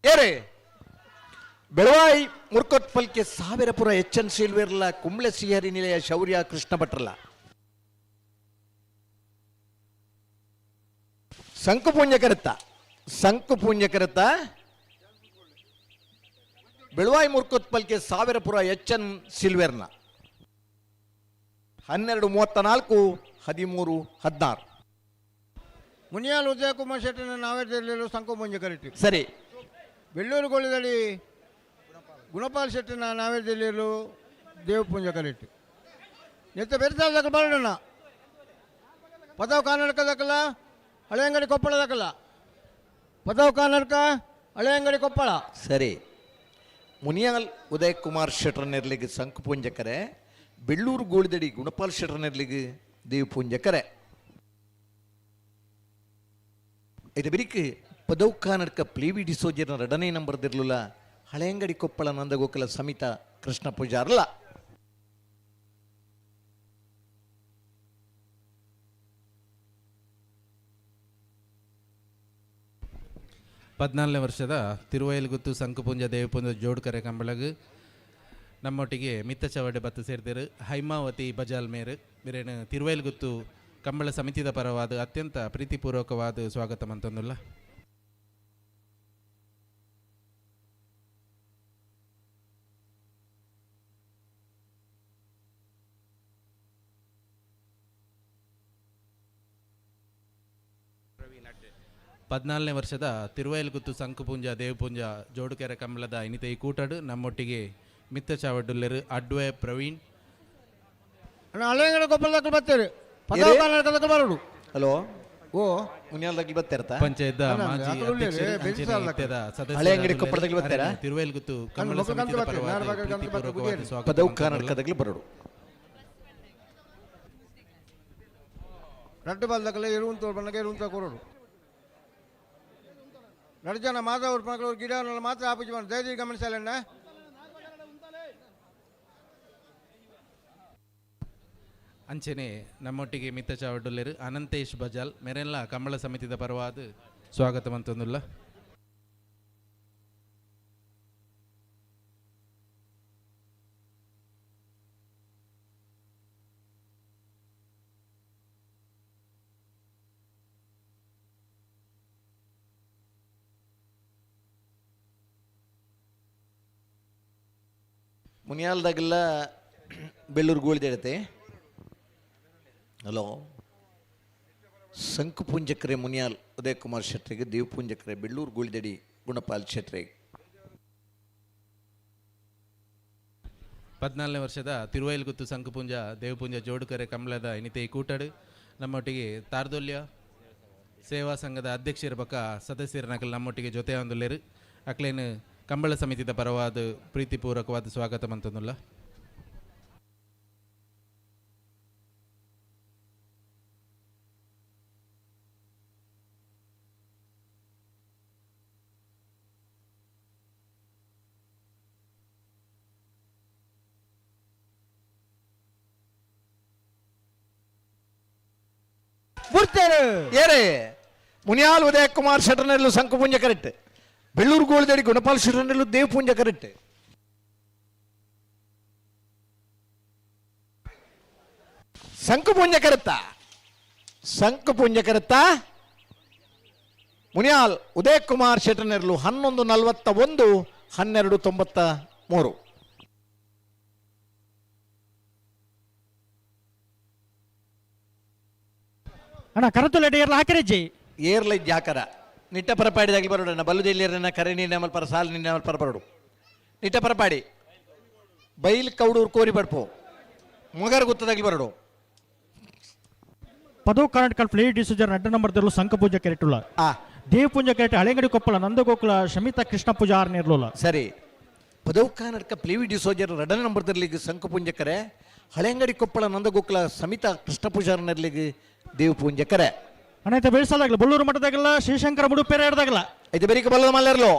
ಏರೆ ಬೆಳವಾಯಿ ಮುರ್ಕೊಟ್ ಪಲ್ಕೆ ಸಾವಿರಪುರ ಎಚ್ ಎನ್ ಸಿಲ್ವೇರ್ಲ ಕುಂಬ್ಳೆ ಶ್ರೀಹರಿ ನಿಲಯ ಶೌರ್ಯ ಕೃಷ್ಣ ಭಟ್ರಲ ಶಂಕುಪುಂಜಕರತ್ತ ಶಂಕುಪುಂಜಕರತ್ತ ಬೆಳವಾಯಿ ಮುರ್ಕೊತ್ ಪಲ್ಕೆ ಸಾವಿರಪುರ ಎಚ್ ಎನ್ ಸಿಲ್ವೇರ್ನ 12:34 13:16. ಮುನಿಯಾಲ್ ಉದಯಕುಮಾರ್ ಶೆಟ್ಟಿನ ನಾವೇ ಸಂಕು ಮುಂಜೆ ಕರಿಟಿ. ಸರಿ, ಬೆಳ್ಳೂರು ಗೋಳಿದಡಿ ಗುಣಪಾಲ್ ಶೆಟ್ಟಿನ ನಾವೇ ಜಿಲ್ಲೆಯಲ್ಲೂ ದೇವಪೂಂಜ ಕರಿಟಿ. ನೆತ್ತ ಬೆರ್ಸಾಲ್ ಬರೋಣ ಪದವು ಕರ್ನಾಟಕ ದಕ್ಕಲ ಹಳೆಯಂಗಡಿ ಕೊಪ್ಪಳ ದಕ್ಕಲ ಪದವು ಕರ್ನಾಟಕ ಹಳೆಯಂಗಡಿ ಕೊಪ್ಪಳ. ಸರಿ, ಮುನಿಯಾಲ್ ಉದಯ್ ಕುಮಾರ್ ಶೆಟ್ಟರ್ನೆರ್ಲಿಗೆ ಸಂಕುಪುಂಜಕರೆ ಬೆಳ್ಳೂರು ಗೋಳಿದಡಿ ಗುಣಪಾಲ್ ಶೆಟ್ಟರ್ನೆರ್ಲಿಗೆ ದೇವಪೂಂಜಕರೆ ಇದು ಬಿರಿಕ್ ಪದೌಖಾನಡ್ಕ ಪ್ಲೇವಿ ಡಿಸೋಜರ್ನ ಎರಡನೇ ನಂಬರ್ದಿರ್ಲಿಲ್ಲ ಹಳೆಯಂಗಡಿ ಕೊಪ್ಪಳ ನಂದಗೋಕುಲ ಸಮಿತ ಕೃಷ್ಣ ಪೂಜಾರ್ಲ. 14ನೇ ವರ್ಷದ ತಿರುವೈಲುಗುತ್ತು ಸಂಕುಪುಂಜ ದೇವಪುಂಜ ಜೋಡ್ಕರೆ ಕಂಬಳಗು ನಮ್ಮೊಟ್ಟಿಗೆ ಮಿತ್ತ ಚವಡೆ ಬತ್ತು ಸೇರ್ದಿರು ಹೈಮಾವತಿ ಬಜಾಲ್ ಮೇರು ಮೇರೇನು ತಿರುವೈಲುಗುತ್ತು ಕಂಬಳ ಸಮಿತಿದ ಪರವಾದ ಅತ್ಯಂತ ಪ್ರೀತಿಪೂರ್ವಕವಾದ ಸ್ವಾಗತ ಮಂತಂದುಲ್ಲ. 14ನೇ ವರ್ಷದ ತಿರುವೈಲುಗುತ್ತು ಸಂಕುಪುಂಜ ದೇವಪುಂಜ ಜೋಡುಕೆರೆ ಕಂಬಳದ ಇನ್ನಿತ ಈ ಕೂಟಡು ನಮ್ಮೊಟ್ಟಿಗೆ ಮಿತ್ತ ಚಾವಡ್ಡುಲ್ಲೆರು ಅಡ್ವೆ ಪ್ರವೀಣ್. ಹಳೆಯಂಗಡ ಕೊಪ್ಪಳದಕ್ಕಲು ಬರ್ತೀರಿ ಪದವು ಬರೋಡು. ಹಲೋ ಓ ಮುನಿಯಾಲ್ದಾಗ್ಲಿ ಬರ್ತಾರತ ಪಂಚಾಯತ್ ಮಾಜಿ ಅಧ್ಯಕ್ಷರು ಅಂಚನೆ ನಿತ್ಯದ ಹಳೆಯಂಗಡಿ ಕೊಪ್ಪಳದಾಗ್ಲಿ ಬರ್ತಾರಾ? ತಿರುವೈಲುಗುತ್ತು ಕಂಬಳ ಸಮಿತಿದ ಪರವಾದ ಪ್ರೀತಿಪೂರ್ವಕವಾದ ಸ್ವಾಗತ. ಪದವು ಕರ್ನಾಟಕದಾಗ್ಲಿ ಬರೋಡು. ರಡ್ಡು ಬಾಲ್ದಕ್ಕಲ್ಲ ಇರುವಂತ ಬಣ್ಣಗೆ ಇರುವಂತ ಕೊರೋಡು. ನಡು ಜನ ಮಾಧವ ಮಕ್ಕಳು ಗಿಡ ಮಾತ್ರ ಆಪೂಜೆ ಮಾಡಿ ದಯದೀ ಗಮನಿಸಲಣ್ಣ. ಅಂಚನೆ ನಮ್ಮೊಟ್ಟಿಗೆ ಮಿತ್ತ ಚಾವಡ್ಡುಲ್ಲೆರು ಅನಂತೇಶ್ ಬಜಾಲ್ ಮೇರೆಲ್ಲ ಕಂಬಳ ಸಮಿತಿದ ಪರವಾದ ಸ್ವಾಗತ ಮಂತಂದುಲ್ಲ. ಮುನಿಯಾಲ್ದಾಗೆಲ್ಲ ಬೆಳ್ಳೂರು ಗೋಳಿದೆಡತೆ. ಹಲೋ ಸಂಕುಪುಂಜಕ್ರೆ ಮುನಿಯಾಲ್ ಉದಯ್ ಕುಮಾರ್ ಶೆಟ್ಟರಿಗೆ, ದೇವಪುಂಜಕ್ರೆ ಬೆಳ್ಳೂರು ಗೋಳಿದಡಿ ಗುಣಪಾಲ್ ಶೆಟ್ಟರಿಗೆ. 14ನೇ ವರ್ಷದ ತಿರುವೈಲುಗುತ್ತು ಸಂಕುಪುಂಜ ದೇವಪುಂಜ ಜೋಡುಕರೆ ಕಮಲದ ಇನ್ನಿತ ಈ ಕೂಟಡು ನಮ್ಮೊಟ್ಟಿಗೆ ತಾರ್ದೊಲ್ಯ ಸೇವಾ ಸಂಘದ ಅಧ್ಯಕ್ಷರ ಬಕ್ಕ ಸದಸ್ಯರ ನಕಲ್ ನಮ್ಮೊಟ್ಟಿಗೆ ಜೊತೆ ಒಂದುಲ್ಲೇರು ಅಕ್ಲೇನು ಕಂಬಳ ಸಮಿತಿದ ಪರವಾದ ಪ್ರೀತಿಪೂರ್ವಕವಾದ ಸ್ವಾಗತ ಮಂತಂದುಲ್ಲ. ಏರೇ ಮುನಿಯಾಲ್ ಉದಯ ಕುಮಾರ್ ಶೆಟ್ಟರ್ನಲ್ಲೂ ಸಂಕುಪುಂಜ ಕರೆಕ್ಟ್, ಬೆಳ್ಳೂರು ಗೋಳಿದಡಿ ಗುಣಪಾಲ್ ಶೆಟ್ಟರ್ನಲ್ಲೂ ದೇವಪುಂಜ ಕರೆಕ್ಟ್. ಸಂಕುಪುಂಜ ಕರೆತ್ತ ಸಂಕುಪುಂಜ ಕರೆತ್ತ ಮುನಿಯಾಲ್ ಉದಯ ಕುಮಾರ್ ಶೆಟ್ಟರ್ನೆರ್ಲು 11:41 12:93. ಅಣ್ಣ ಕರತುಲ ಏರ್ಲ ಹಾಕಿರಜ್ಜಿ ಏರ್ಲ ಜಾಕರ ನಿಟ್ಟ ಪರಪಾಡಿದಾಗಲಿ ಬರೋಡಣ್ಣ ಬಲ್ಲು ಜಿಲ್ಲೆಯರನ್ನ ಕರೆ ನೀನು ಪರ ಸಾಲು ನಿನ್ನ ಪರ ಬರೋಡು ನಿಟ್ಟ ಪರಪಾಡಿ ಬೈಲ್ ಕೌಡೂರು ಕೋರಿ ಬಡ್ಪು ಮೊಗರ್ ಗುತ್ತದಾಗಲಿ ಬರೋಡು. ಪದವು ಕರ್ನಾಟಕ ಫ್ಲೇ ಡಿಸೋಜರ್ ನಡ್ಡ ನಂಬರ್ ದರ್ಲು ಸಂಕಪೂಜೆ ಕೆರೆಟುಲ್ಲ ದೇವಪೂಂಜ ಕೆರೆಟ್ ಹಳೆಂಗಡಿ ಕೊಪ್ಪಳ ನಂದಗೋಕುಲ ಶಮಿತಾ ಕೃಷ್ಣ ಪೂಜಾ ಆರ್ನೇರ್ಲೋಲ. ಸರಿ ಪದವು ಕರ್ನಾಟಕ ಪ್ಲೇವಿ ಡಿಸೋಜರ್ ರಡನ ನಂಬರ್ ದರ್ಲಿಗೆ ಸಂಕಪೂಂಜ ಕರೆ ಹಳೆಂಗಡಿ ಕೊಪ್ಪಳ ನಂದಗೋಕುಲ ಸಮಿತಾ ಕೃಷ್ಣ ಪೂಜಾರ್ನರ್ಲಿಗೆ ದೇವಪೂಂಜ ಕರೆ. ಅಣ್ಣ ಐತೆ ಬೆಳೆಸಲಾಗಲ್ಲ ಬಳ್ಳೂರು ಮಠದಾಗಲ್ಲ ಶ್ರೀಶಂಕರ ಮುಡುಪೇರೆ ಹಿಡ್ದಾಗಲ್ಲ ಐತೆ ಬೇರಿಕೆ ಬಲ್ಲದ ಮಲ್ಲೇರ್ಲು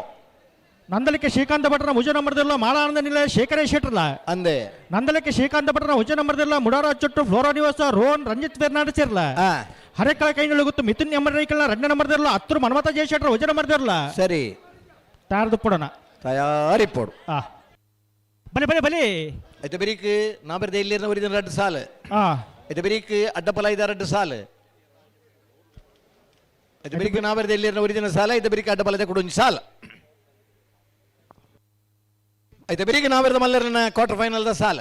ನಂದಲಿಕೆ ಶ್ರೀಕಾಂತ ಭಟ್ರ ಮುಜ ನಂಬರ್ದಿಲ್ಲ ಮಾಳಾನಂದ ನಿಲಯ ಶೇಖರೇ ಶೆಟ್ರಲ್ಲ ಅಂದೆ ನಂದಲಿಕೆ ಶ್ರೀಕಾಂತ ಭಟ್ರ ಹುಜ ನಂಬರ್ದಿಲ್ಲ ಮುಡಾರ ಚೊಟ್ಟು ಫ್ಲೋರಾ ನಿವಾಸ ರೋಹನ್ ರಂಜಿತ್ ಫೆರ್ನಾಂಡಿಸ್ ಇರಲ್ಲ ಹರೆಕಳ ಕೈನಲ್ಲಿ ಗೊತ್ತು ಮಿಥುನ್ ಎಮ್ಮರೈಕಲ್ನ ರಂಡ ನಂಬರ್ದಿಲ್ಲ ಹತ್ತರು ಮನ್ಮತ ಜಯಶೆಟ್ರ ಹುಜ ನಂಬರ್ದಿಲ್ಲ. ಸರಿ ತಯಾರದು ಪಡೋಣ ತಯಾರಿ ಪೋಡು ಬಲೆ ಬಲೆ ಬಲೆ ಐತೆ ಬೇರಿಕ್ ನಾ ಬರ್ದೆ ಇಲ್ಲಿ ಒರಿದ ರಡ್ಡು ಸಾಲು ಐತೆ ಬೇರಿಕ್ ಅಡ್ಡಪಲ ಐದ ರಡ್ಡು ಸಾಲು ಐತೆ ಬೇರಿಕ್ ನಾ ಬರ್ದೆ ಇಲ್ಲಿ ಒರಿದಿನ ಸಾಲ ಐತೆ ಬೇರಿಕ್ ಅಡ್ಡಪಲದ ಕೊಡೊಂಜಿ ಸಾಲ ಐತೆ ಬೇರಿಕ್ ನಾ ಬರ್ದ ಮಲ್ಲರನ ಕ್ವಾರ್ಟರ್ ಫೈನಲ್ the ಸಾಲ.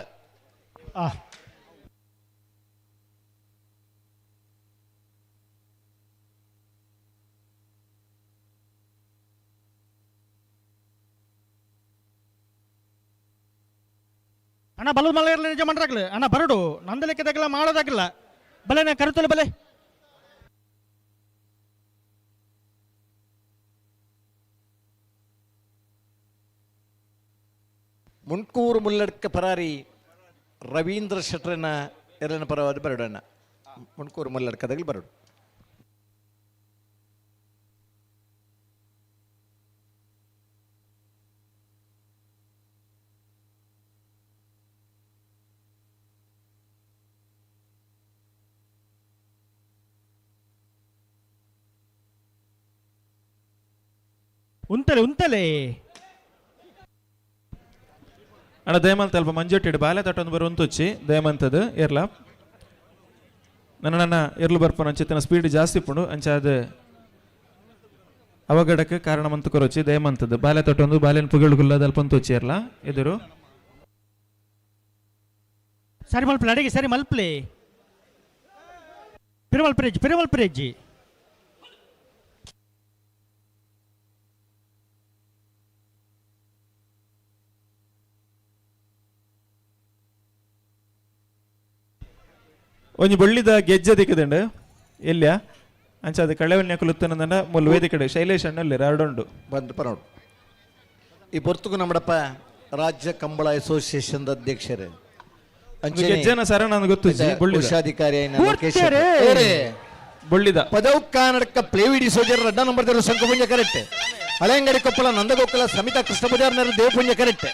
ಅಣ್ಣ ಬಲದ ಮಲ್ಲ ಇರಲಿ ನಿಜ ಮಂಡ್ರಾಗ್ಲಿ ಅಣ್ಣ ಬರಡು ನಂದಲಿಕ್ಕದಾಗಲ್ಲ ಮಾಡೋದಾಗಿಲ್ಲ ಬಲೆ ನಾ ಕರುತ್ತಲ್ಲ ಬಲೆ. ಮುಂಡ್ಕೂರು ಮುಲ್ಲಡ್ಕ ಪರಾರಿ ರವೀಂದ್ರ ಶೆಟ್ರನ ಎರಡನ ಪರವಾದ ಬರಡಣ್ಣ ಮುಂಡ್ಕೂರು ಮುಲ್ಲಡ್ಕದಾಗಲಿ ಬರಡು. ಉಂತಲೆ ಉಂತಲೆ. ಅಣ್ಣ ದಯಮಂತ ಅಲ್ಪ ಮಂಜೊಟ್ಟಿಡು ಬಾಲೆ ತಟ್ಟೊಂದು ಬರು ಉಂತೊಚ್ಚಿ ದಯಮಂತದ್ದು ಎರ್ಲ ನನ್ನ ನನ್ನ ಎರ್ಲು ಬರ್ಪನ ಅಂಚಿತ್ತಿನ ಸ್ಪೀಡ್ ಜಾಸ್ತಿ ಪುಂಡು ಅಂಚಾದ ಅವಘಡಕ್ಕೆ ಕಾರಣ ಮಂತು ಕೊರೊಚ್ಚಿ ದಯಮಂತದ್ದು ಬಾಲೆ ತಟ್ಟೊಂದು ಬಾಲೆನ ಪುಗಳು ಗುಲ್ಲದ ಅಲ್ಪ ಉಂತೊಚ್ಚಿ ಎರ್ಲ ಎದುರು ಸರಿ ಮಲ್ಪಲೆ ಅಡಿಗೆ ಸರಿ ಮಲ್ಪಲೆ. ಪಿರುಮಲ್ ಬ್ರಿಡ್ಜ್ ಪಿರುಮಲ್ ಬ್ರಿಡ್ಜ್. ಒಂಜಿ ಬೊಳ್ಳಿದ ಗೆಜ್ಜೆ ದಿಕ್ಕದಂಡು ಎಲ್ಲಿಯ ಅಂಚ ಅದು ಕಳೆವನ್ಯ ಕುಲುತ್ತನಂದ ಮುಲ್ ವೇದಿಕಡೆ ಶೈಲೇಶ್ ಅಣ್ಣಲ್ಲಿ ರಾಡೊಂಡು ಬಂದು ಪರೋಡು. ಈ ಪೊರ್ತುಗು ನಮ್ಮಡಪ್ಪ ರಾಜ್ಯ ಕಂಬಳ ಅಸೋಸಿಯೇಷನ್ ಅಧ್ಯಕ್ಷರು ಗೆಜ್ಜೆನ ಸರ ನಾನು ಗೊತ್ತು ಕೋಶಾಧಿಕಾರಿ ಬೊಳ್ಳಿದ ಪದವು ಕನ್ನಡಕ ಪ್ಲೇವಿಡಿ ಸೋಜರ್ ರಡ್ಡ ನಂಬರ್ ಶಂಕುಪುಂಜ ಕರೆಕ್ಟ್. ಹಳೆಯಂಗಡಿ ಕೊಪ್ಪಳ ನಂದಗೋಕುಲ ಸಮಿತಾ ಕೃಷ್ಣ ಪೂಜಾರ್ ದೇವಪುಂಜ ಕರೆಕ್ಟ್.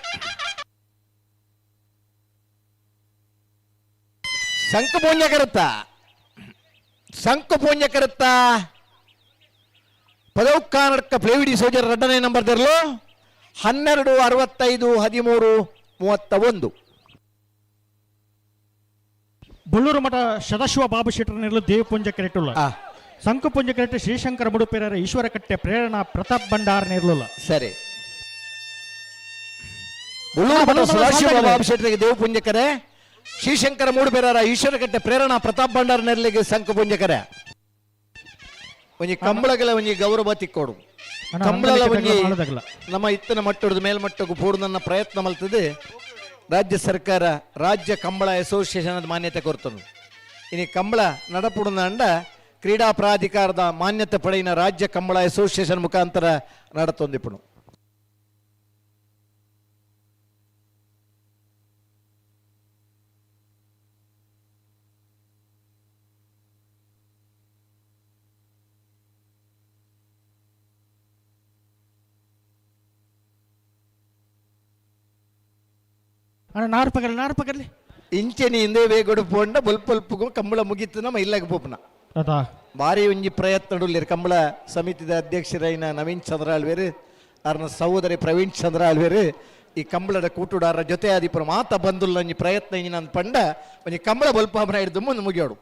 ಶಂಕುಪುಂಜ ಕರುತ್ತ ಶಂಕುಪುಂಜ ಕರುತ್ತ ಪದವು ಕನ್ನಡಕ ಪ್ಲೇವಿಡಿ ಸೋಜರ್ ರಡ್ಡನೇ ನಂಬರ್ ದರ್ಲು 12 65 13 31. ಬೊಳ್ಳೂರು ಮಠ ಸದಾಶಿವ ಬಾಬು ಶೆಟ್ಟರ್ನೆಲ್ಲ ದೇವಪುಂಜ ಕರೆಟುಲ್ಲ. ಸಂಕುಪುಂಜ ಕರೆಟ್ ಶ್ರೀಶಂಕರ ಮುಡುಪೇರರ ಈಶ್ವರಕಟ್ಟೆ ಪ್ರೇರಣಾ ಪ್ರತಾಪ್ ಭಂಡಾರ್ ನೇರ್ಲುಲ್ಲ. ಸರಿ ಬೊಳ್ಳೂರು ಮಠ ಸದಾಶಿವ ಬಾಬು ಶೆಟ್ಟರಿಗೆ ದೇವಪುಂಜ ಕರೆ, ಶ್ರೀಶಂಕರ ಮೂಡುಪೇರರ ಈಶ್ವರಕಟ್ಟೆ ಪ್ರೇರಣಾ ಪ್ರತಾಪ್ ಭಂಡಾರ್ ನೆರ್ಲಿಗೆ ಸಂಕುಪುಂಜ ಕರೆ. ಒಂಜಿ ಕಂಬಳಗಳ ಒಂಜಿ ಗೌರವ ತಿಕ್ಕೋಡು ಕಂಬಳಲ ಒಂಜಿ ನಮ್ಮ ಇತ್ತನ ಮಟ್ಟದ ಮೇಲ್ಮಟ್ಟಕ್ಕೂ ಪೂರ್ಣ ಪ್ರಯತ್ನ ಮಲ್ತದೆ. ರಾಜ್ಯ ಸರ್ಕಾರ ರಾಜ್ಯ ಕಂಬಳ ಅಸೋಸಿಯೇಷನ್ ಮಾನ್ಯತೆ ಕೊರ್ತನು. ಇನಿ ಕಂಬಳ ನಡಪುಡುನ ಅಂಡ ಕ್ರೀಡಾ ಪ್ರಾಧಿಕಾರದ ಮಾನ್ಯತೆ ಪಡೆಯಿನ ರಾಜ್ಯ ಕಂಬಳ ಅಸೋಸಿಯೇಷನ್ ಮುಖಾಂತರ ನಡತೊಂದಿಪ್ಪುನು. ಅಣ್ಣ ನಾರು ಪಗರ್ಲಿ ನಾರು ಪಗರ್ಲಿ. ಇಂಚೆನಿ ಹಿಂದೆ ಬೇಗಡು ಪೋಂಡ ಬೊಲ್ಪೊಲ್ಪುಗು ಕಂಬಳ ಮುಗಿತು ನಮ್ಮ ಇಲ್ಲಗ ಪೋಪುನ. ಭಾರಿ ಒಂಜಿ ಪ್ರಯತ್ನ ಉಲ್ಲೇರು ಕಂಬಳ ಸಮಿತಿದ ಅಧ್ಯಕ್ಷರೈನ ನವೀನ್ ಚಂದ್ರ ಆಳ್ವೇರು ಅರ್ನ ಸಹೋದರಿ ಪ್ರವೀಣ್ ಚಂದ್ರ ಆಳ್ವೇರು ಈ ಕಂಬಳದ ಕೂಟುಡಾರ ಜೊತೆ ಆದಿಪುರ ಮಾತ ಬಂದುಲ್ಲ ಒಂಜಿ ಪ್ರಯತ್ನ ಇಂಜಿನ ಪಂಡ ಒಂಜಿ ಕಂಬಳ ಬೊಲ್ಪಾಪನ ಹಿಡಿದು ಮುಂದೆ ಮುಗಿಯೋಡು.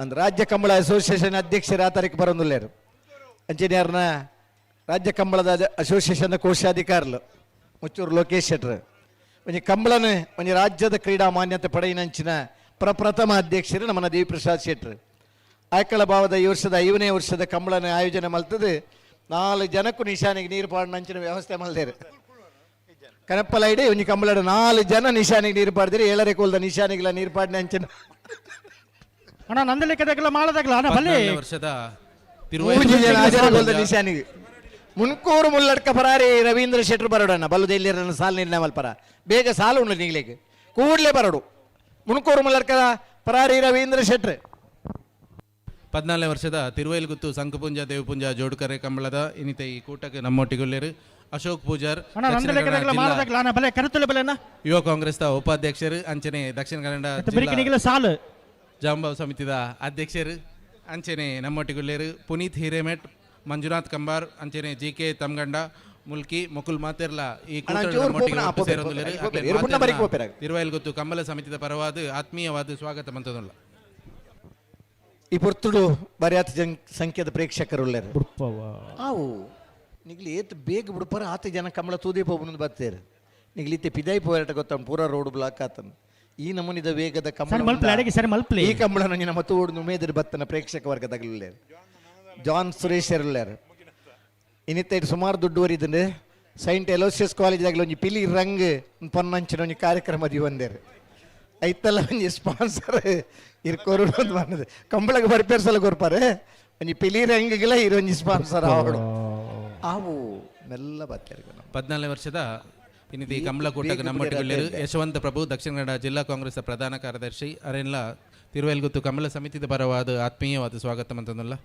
ಅಂದ್ ರಾಜ್ಯ ಕಂಬಳ ಅಸೋಸಿಯೇಷನ್ ಅಧ್ಯಕ್ಷರ ಆ ತಾರೀಕು ಬರೋದುಲ್ಲೇರು ಅಂಚೆನೆ ಅರ್ನ ರಾಜ್ಯ ಕಂಬಳದ ಅಸೋಸಿಯೇಷನ್ ಕೋಶಾಧಿಕಾರಿಲು ಮುಚ್ಚೂರು ಲೋಕೇಶ್ ಶೆಟ್ರು ಒಂಜಿ ಕಂಬಳನ ಒಂಜಿ ರಾಜ್ಯದ ಕ್ರೀಡಾ ಮಾನ್ಯತೆ ಪಡೆಯಿನಂಚಿನ ಪ್ರಪ್ರಥಮ ಅಧ್ಯಕ್ಷರು ನಮ್ಮನ ದೇವಿಪ್ರಸಾದ್ ಶೆಟ್ರು. ಆಯ್ಕಳ ಭಾವದ ಈ ವರ್ಷದ 5ನೇ ವರ್ಷದ ಕಂಬಳನ ಆಯೋಜನೆ ಮಲ್ತದೆ. 4 ಜನಕ್ಕೂ ನಿಶಾನಿಗೆ ನೀರು ಪಾಡಿನಂಚಿನ ವ್ಯವಸ್ಥೆ ಮಲ್ದೇರು. ಕನಪ್ಪಲೈಡೆ ಒಂಜಿ ಕಂಬಳದ 4 ಜನ ನಿಶಾನಿಗೆ ನೀರು ಪಾಡ್ದಿರಿ, 7 ಕೋಲ್ದ ನಿಶಾನಿಗೆಲ್ಲ ನೀರು ಪಾಡಿನ ಅಂಚಿನ. ಅಣ್ಣ ನಂದಲಿಕ್ಕದಾಗಲ್ಲ ಮಾಡದಾಗಲ್ಲ ಅಣ್ಣ ಬಲ್ಲಿ. ವರ್ಷದ ತಿರುವೈಲು ನಿಶಾನಿಗೆ ಮುನ್ಕೂರು ಮುಲ್ಲಡ್ಕ ಪರಾರಿ ರವೀಂದ್ರ ಶೆಟ್ರು ಬರೋಡಣ್ಣ ಬಲ್ಲುದ ಇಲ್ಲಿ ಸಾಲು ನಿರ್ಣಯ ಮಲ್ಪರ ಬೇಗ ಸಾಲು ಉಂಡು ನಿಗ್ಲಿಕ್ಕೆ ಕೂಡಲೇ ಬರೋಡು. ಮುನ್ಕೂರು ಮುಲ್ಲಡ್ಕ ಪರಾರಿ ರವೀಂದ್ರ ಶೆಟ್ರು. 14ನೇ ವರ್ಷದ ತಿರುವೈಲ್ಗುತ್ತು ಸಂಕಪುಂಜ ದೇವಪುಂಜ ಜೋಡುಕರೆ ಕಂಬಳದ ಇನ್ನಿತ ಈ ಕೂಟಕ್ಕೆ ನಮ್ಮೊಟ್ಟಿಗುಲ್ಲೇರು ಅಶೋಕ್ ಪೂಜಾರ್ ಯುವ ಕಾಂಗ್ರೆಸ್ ಉಪಾಧ್ಯಕ್ಷರು ಅಂಚನೆ ದಕ್ಷಿಣ ಕನ್ನಡ ಸಾಲು ಜಾಂಬವ್ ಸಮಿತಿದ ಅಧ್ಯಕ್ಷರು ಅಂಚನೆ ನಮ್ಮೊಟ್ಟಿಗುಲ್ಲೇರು ಪುನೀತ್ ಹಿರೇಮೆಟ್ ಮಂಜುನಾಥ್ ಕಂಬಾರ್ ಅಂಚನೆ ಜಿ ಕೆ ತಮ್ಗಂಡ ಮುಲ್ಕಿ ಮುಕುಲ್ ಮಾತೆರ್ಲ ಈ ತಿರುವೈಲ್ಗುತ್ತು ಕಂಬಳ ಸಮಿತಿದ ಪರವಾದ ಆತ್ಮೀಯವಾದ ಸ್ವಾಗತ ಮಂತದಲ್ಲ. ಈ ಪೊರ್ತುಡು ಬರಿಯಾತ ಜನ ಸಂಖ್ಯೆದ ಪ್ರೇಕ್ಷಕರು ಆವು ನಿಗ್ಲಿ ಏತ್ ಬೇಗ ಬಿಡ್ಪಾರ ಆತ ಜನ ಕಂಬಳ ತೂದೇ ಪೋಬುನ ಬರ್ತಾರೆ. ನಿಗ್ಲಿತ್ತೆ ಪಿದಾಯಿ ಪೋರಾಟ ಗೊತ್ತ ಪೂರ ರೋಡ್ ಬ್ಲಾಕ್ ಆತನ ಈ ನಮೂನಿದ ವೇಗದ ಕಂಬಳ ಈ ಕಂಬಳ ನಮ್ಮ ತೋಡು ಉಮೇದ್ರ ಬತ್ತನ ಪ್ರೇಕ್ಷಕ ವರ್ಗದಾಗಲೇ ಜಾನ್ ಸುರೇಶ್ ಎರುಲ್ಲೇರು ಇನ್ನಿತ್ತ ಸುಮಾರು ದುಡ್ಡು ವರಿದಂಡು ಸೈಂಟ್ ಎಲೋಸಿಯಸ್ ಕಾಲೇಜ್ದಾಗಲಿ ಒಂಜಿ ಪಿಲಿ ರಂಗ್ ಪೊನ್ನಂಚಿನ ಒಂಜಿ ಕಾರ್ಯಕ್ರಮ ದಿವಂದೇರು ಐತಲ್ಲ ಒಂಜಿ ಸ್ಪಾನ್ಸರ್ ಇರ್ಕೋರು ಒಂದು ಬಂದದೆ ಕಂಬಳಗೆ ಬರ್ಪೇರ್ ಸಲ ಕೊರ್ಪಾರೆ ಒಂಜಿ ಪಿಲಿ ರಂಗಿಗೆಲ್ಲ ಇರು ಒಂಜಿ ಸ್ಪಾನ್ಸರ್ ಆವಡು ಆವು ಮೆಲ್ಲ ಬತ್ತೇರು. 14ನೇ ವರ್ಷದ ಇನ್ನಿತಿ ಕಂಬಳ ಕೂಟಕ್ಕೆ ನಮ್ಮೊಟ್ಟಿಗೆ ಯಶವಂತ ಪ್ರಭು ದಕ್ಷಿಣ ಕನ್ನಡ ಜಿಲ್ಲಾ ಕಾಂಗ್ರೆಸ್ ಪ್ರಧಾನ ಕಾರ್ಯದರ್ಶಿ ಅರೆನ್ಲ ತಿರುವೈಲ್ಗುತ್ತು ಕಂಬಳ ಸಮಿತಿದ ಪರವಾದ ಆತ್ಮೀಯವಾದ ಸ್ವಾಗತ ಮಂತನಲ್ಲ.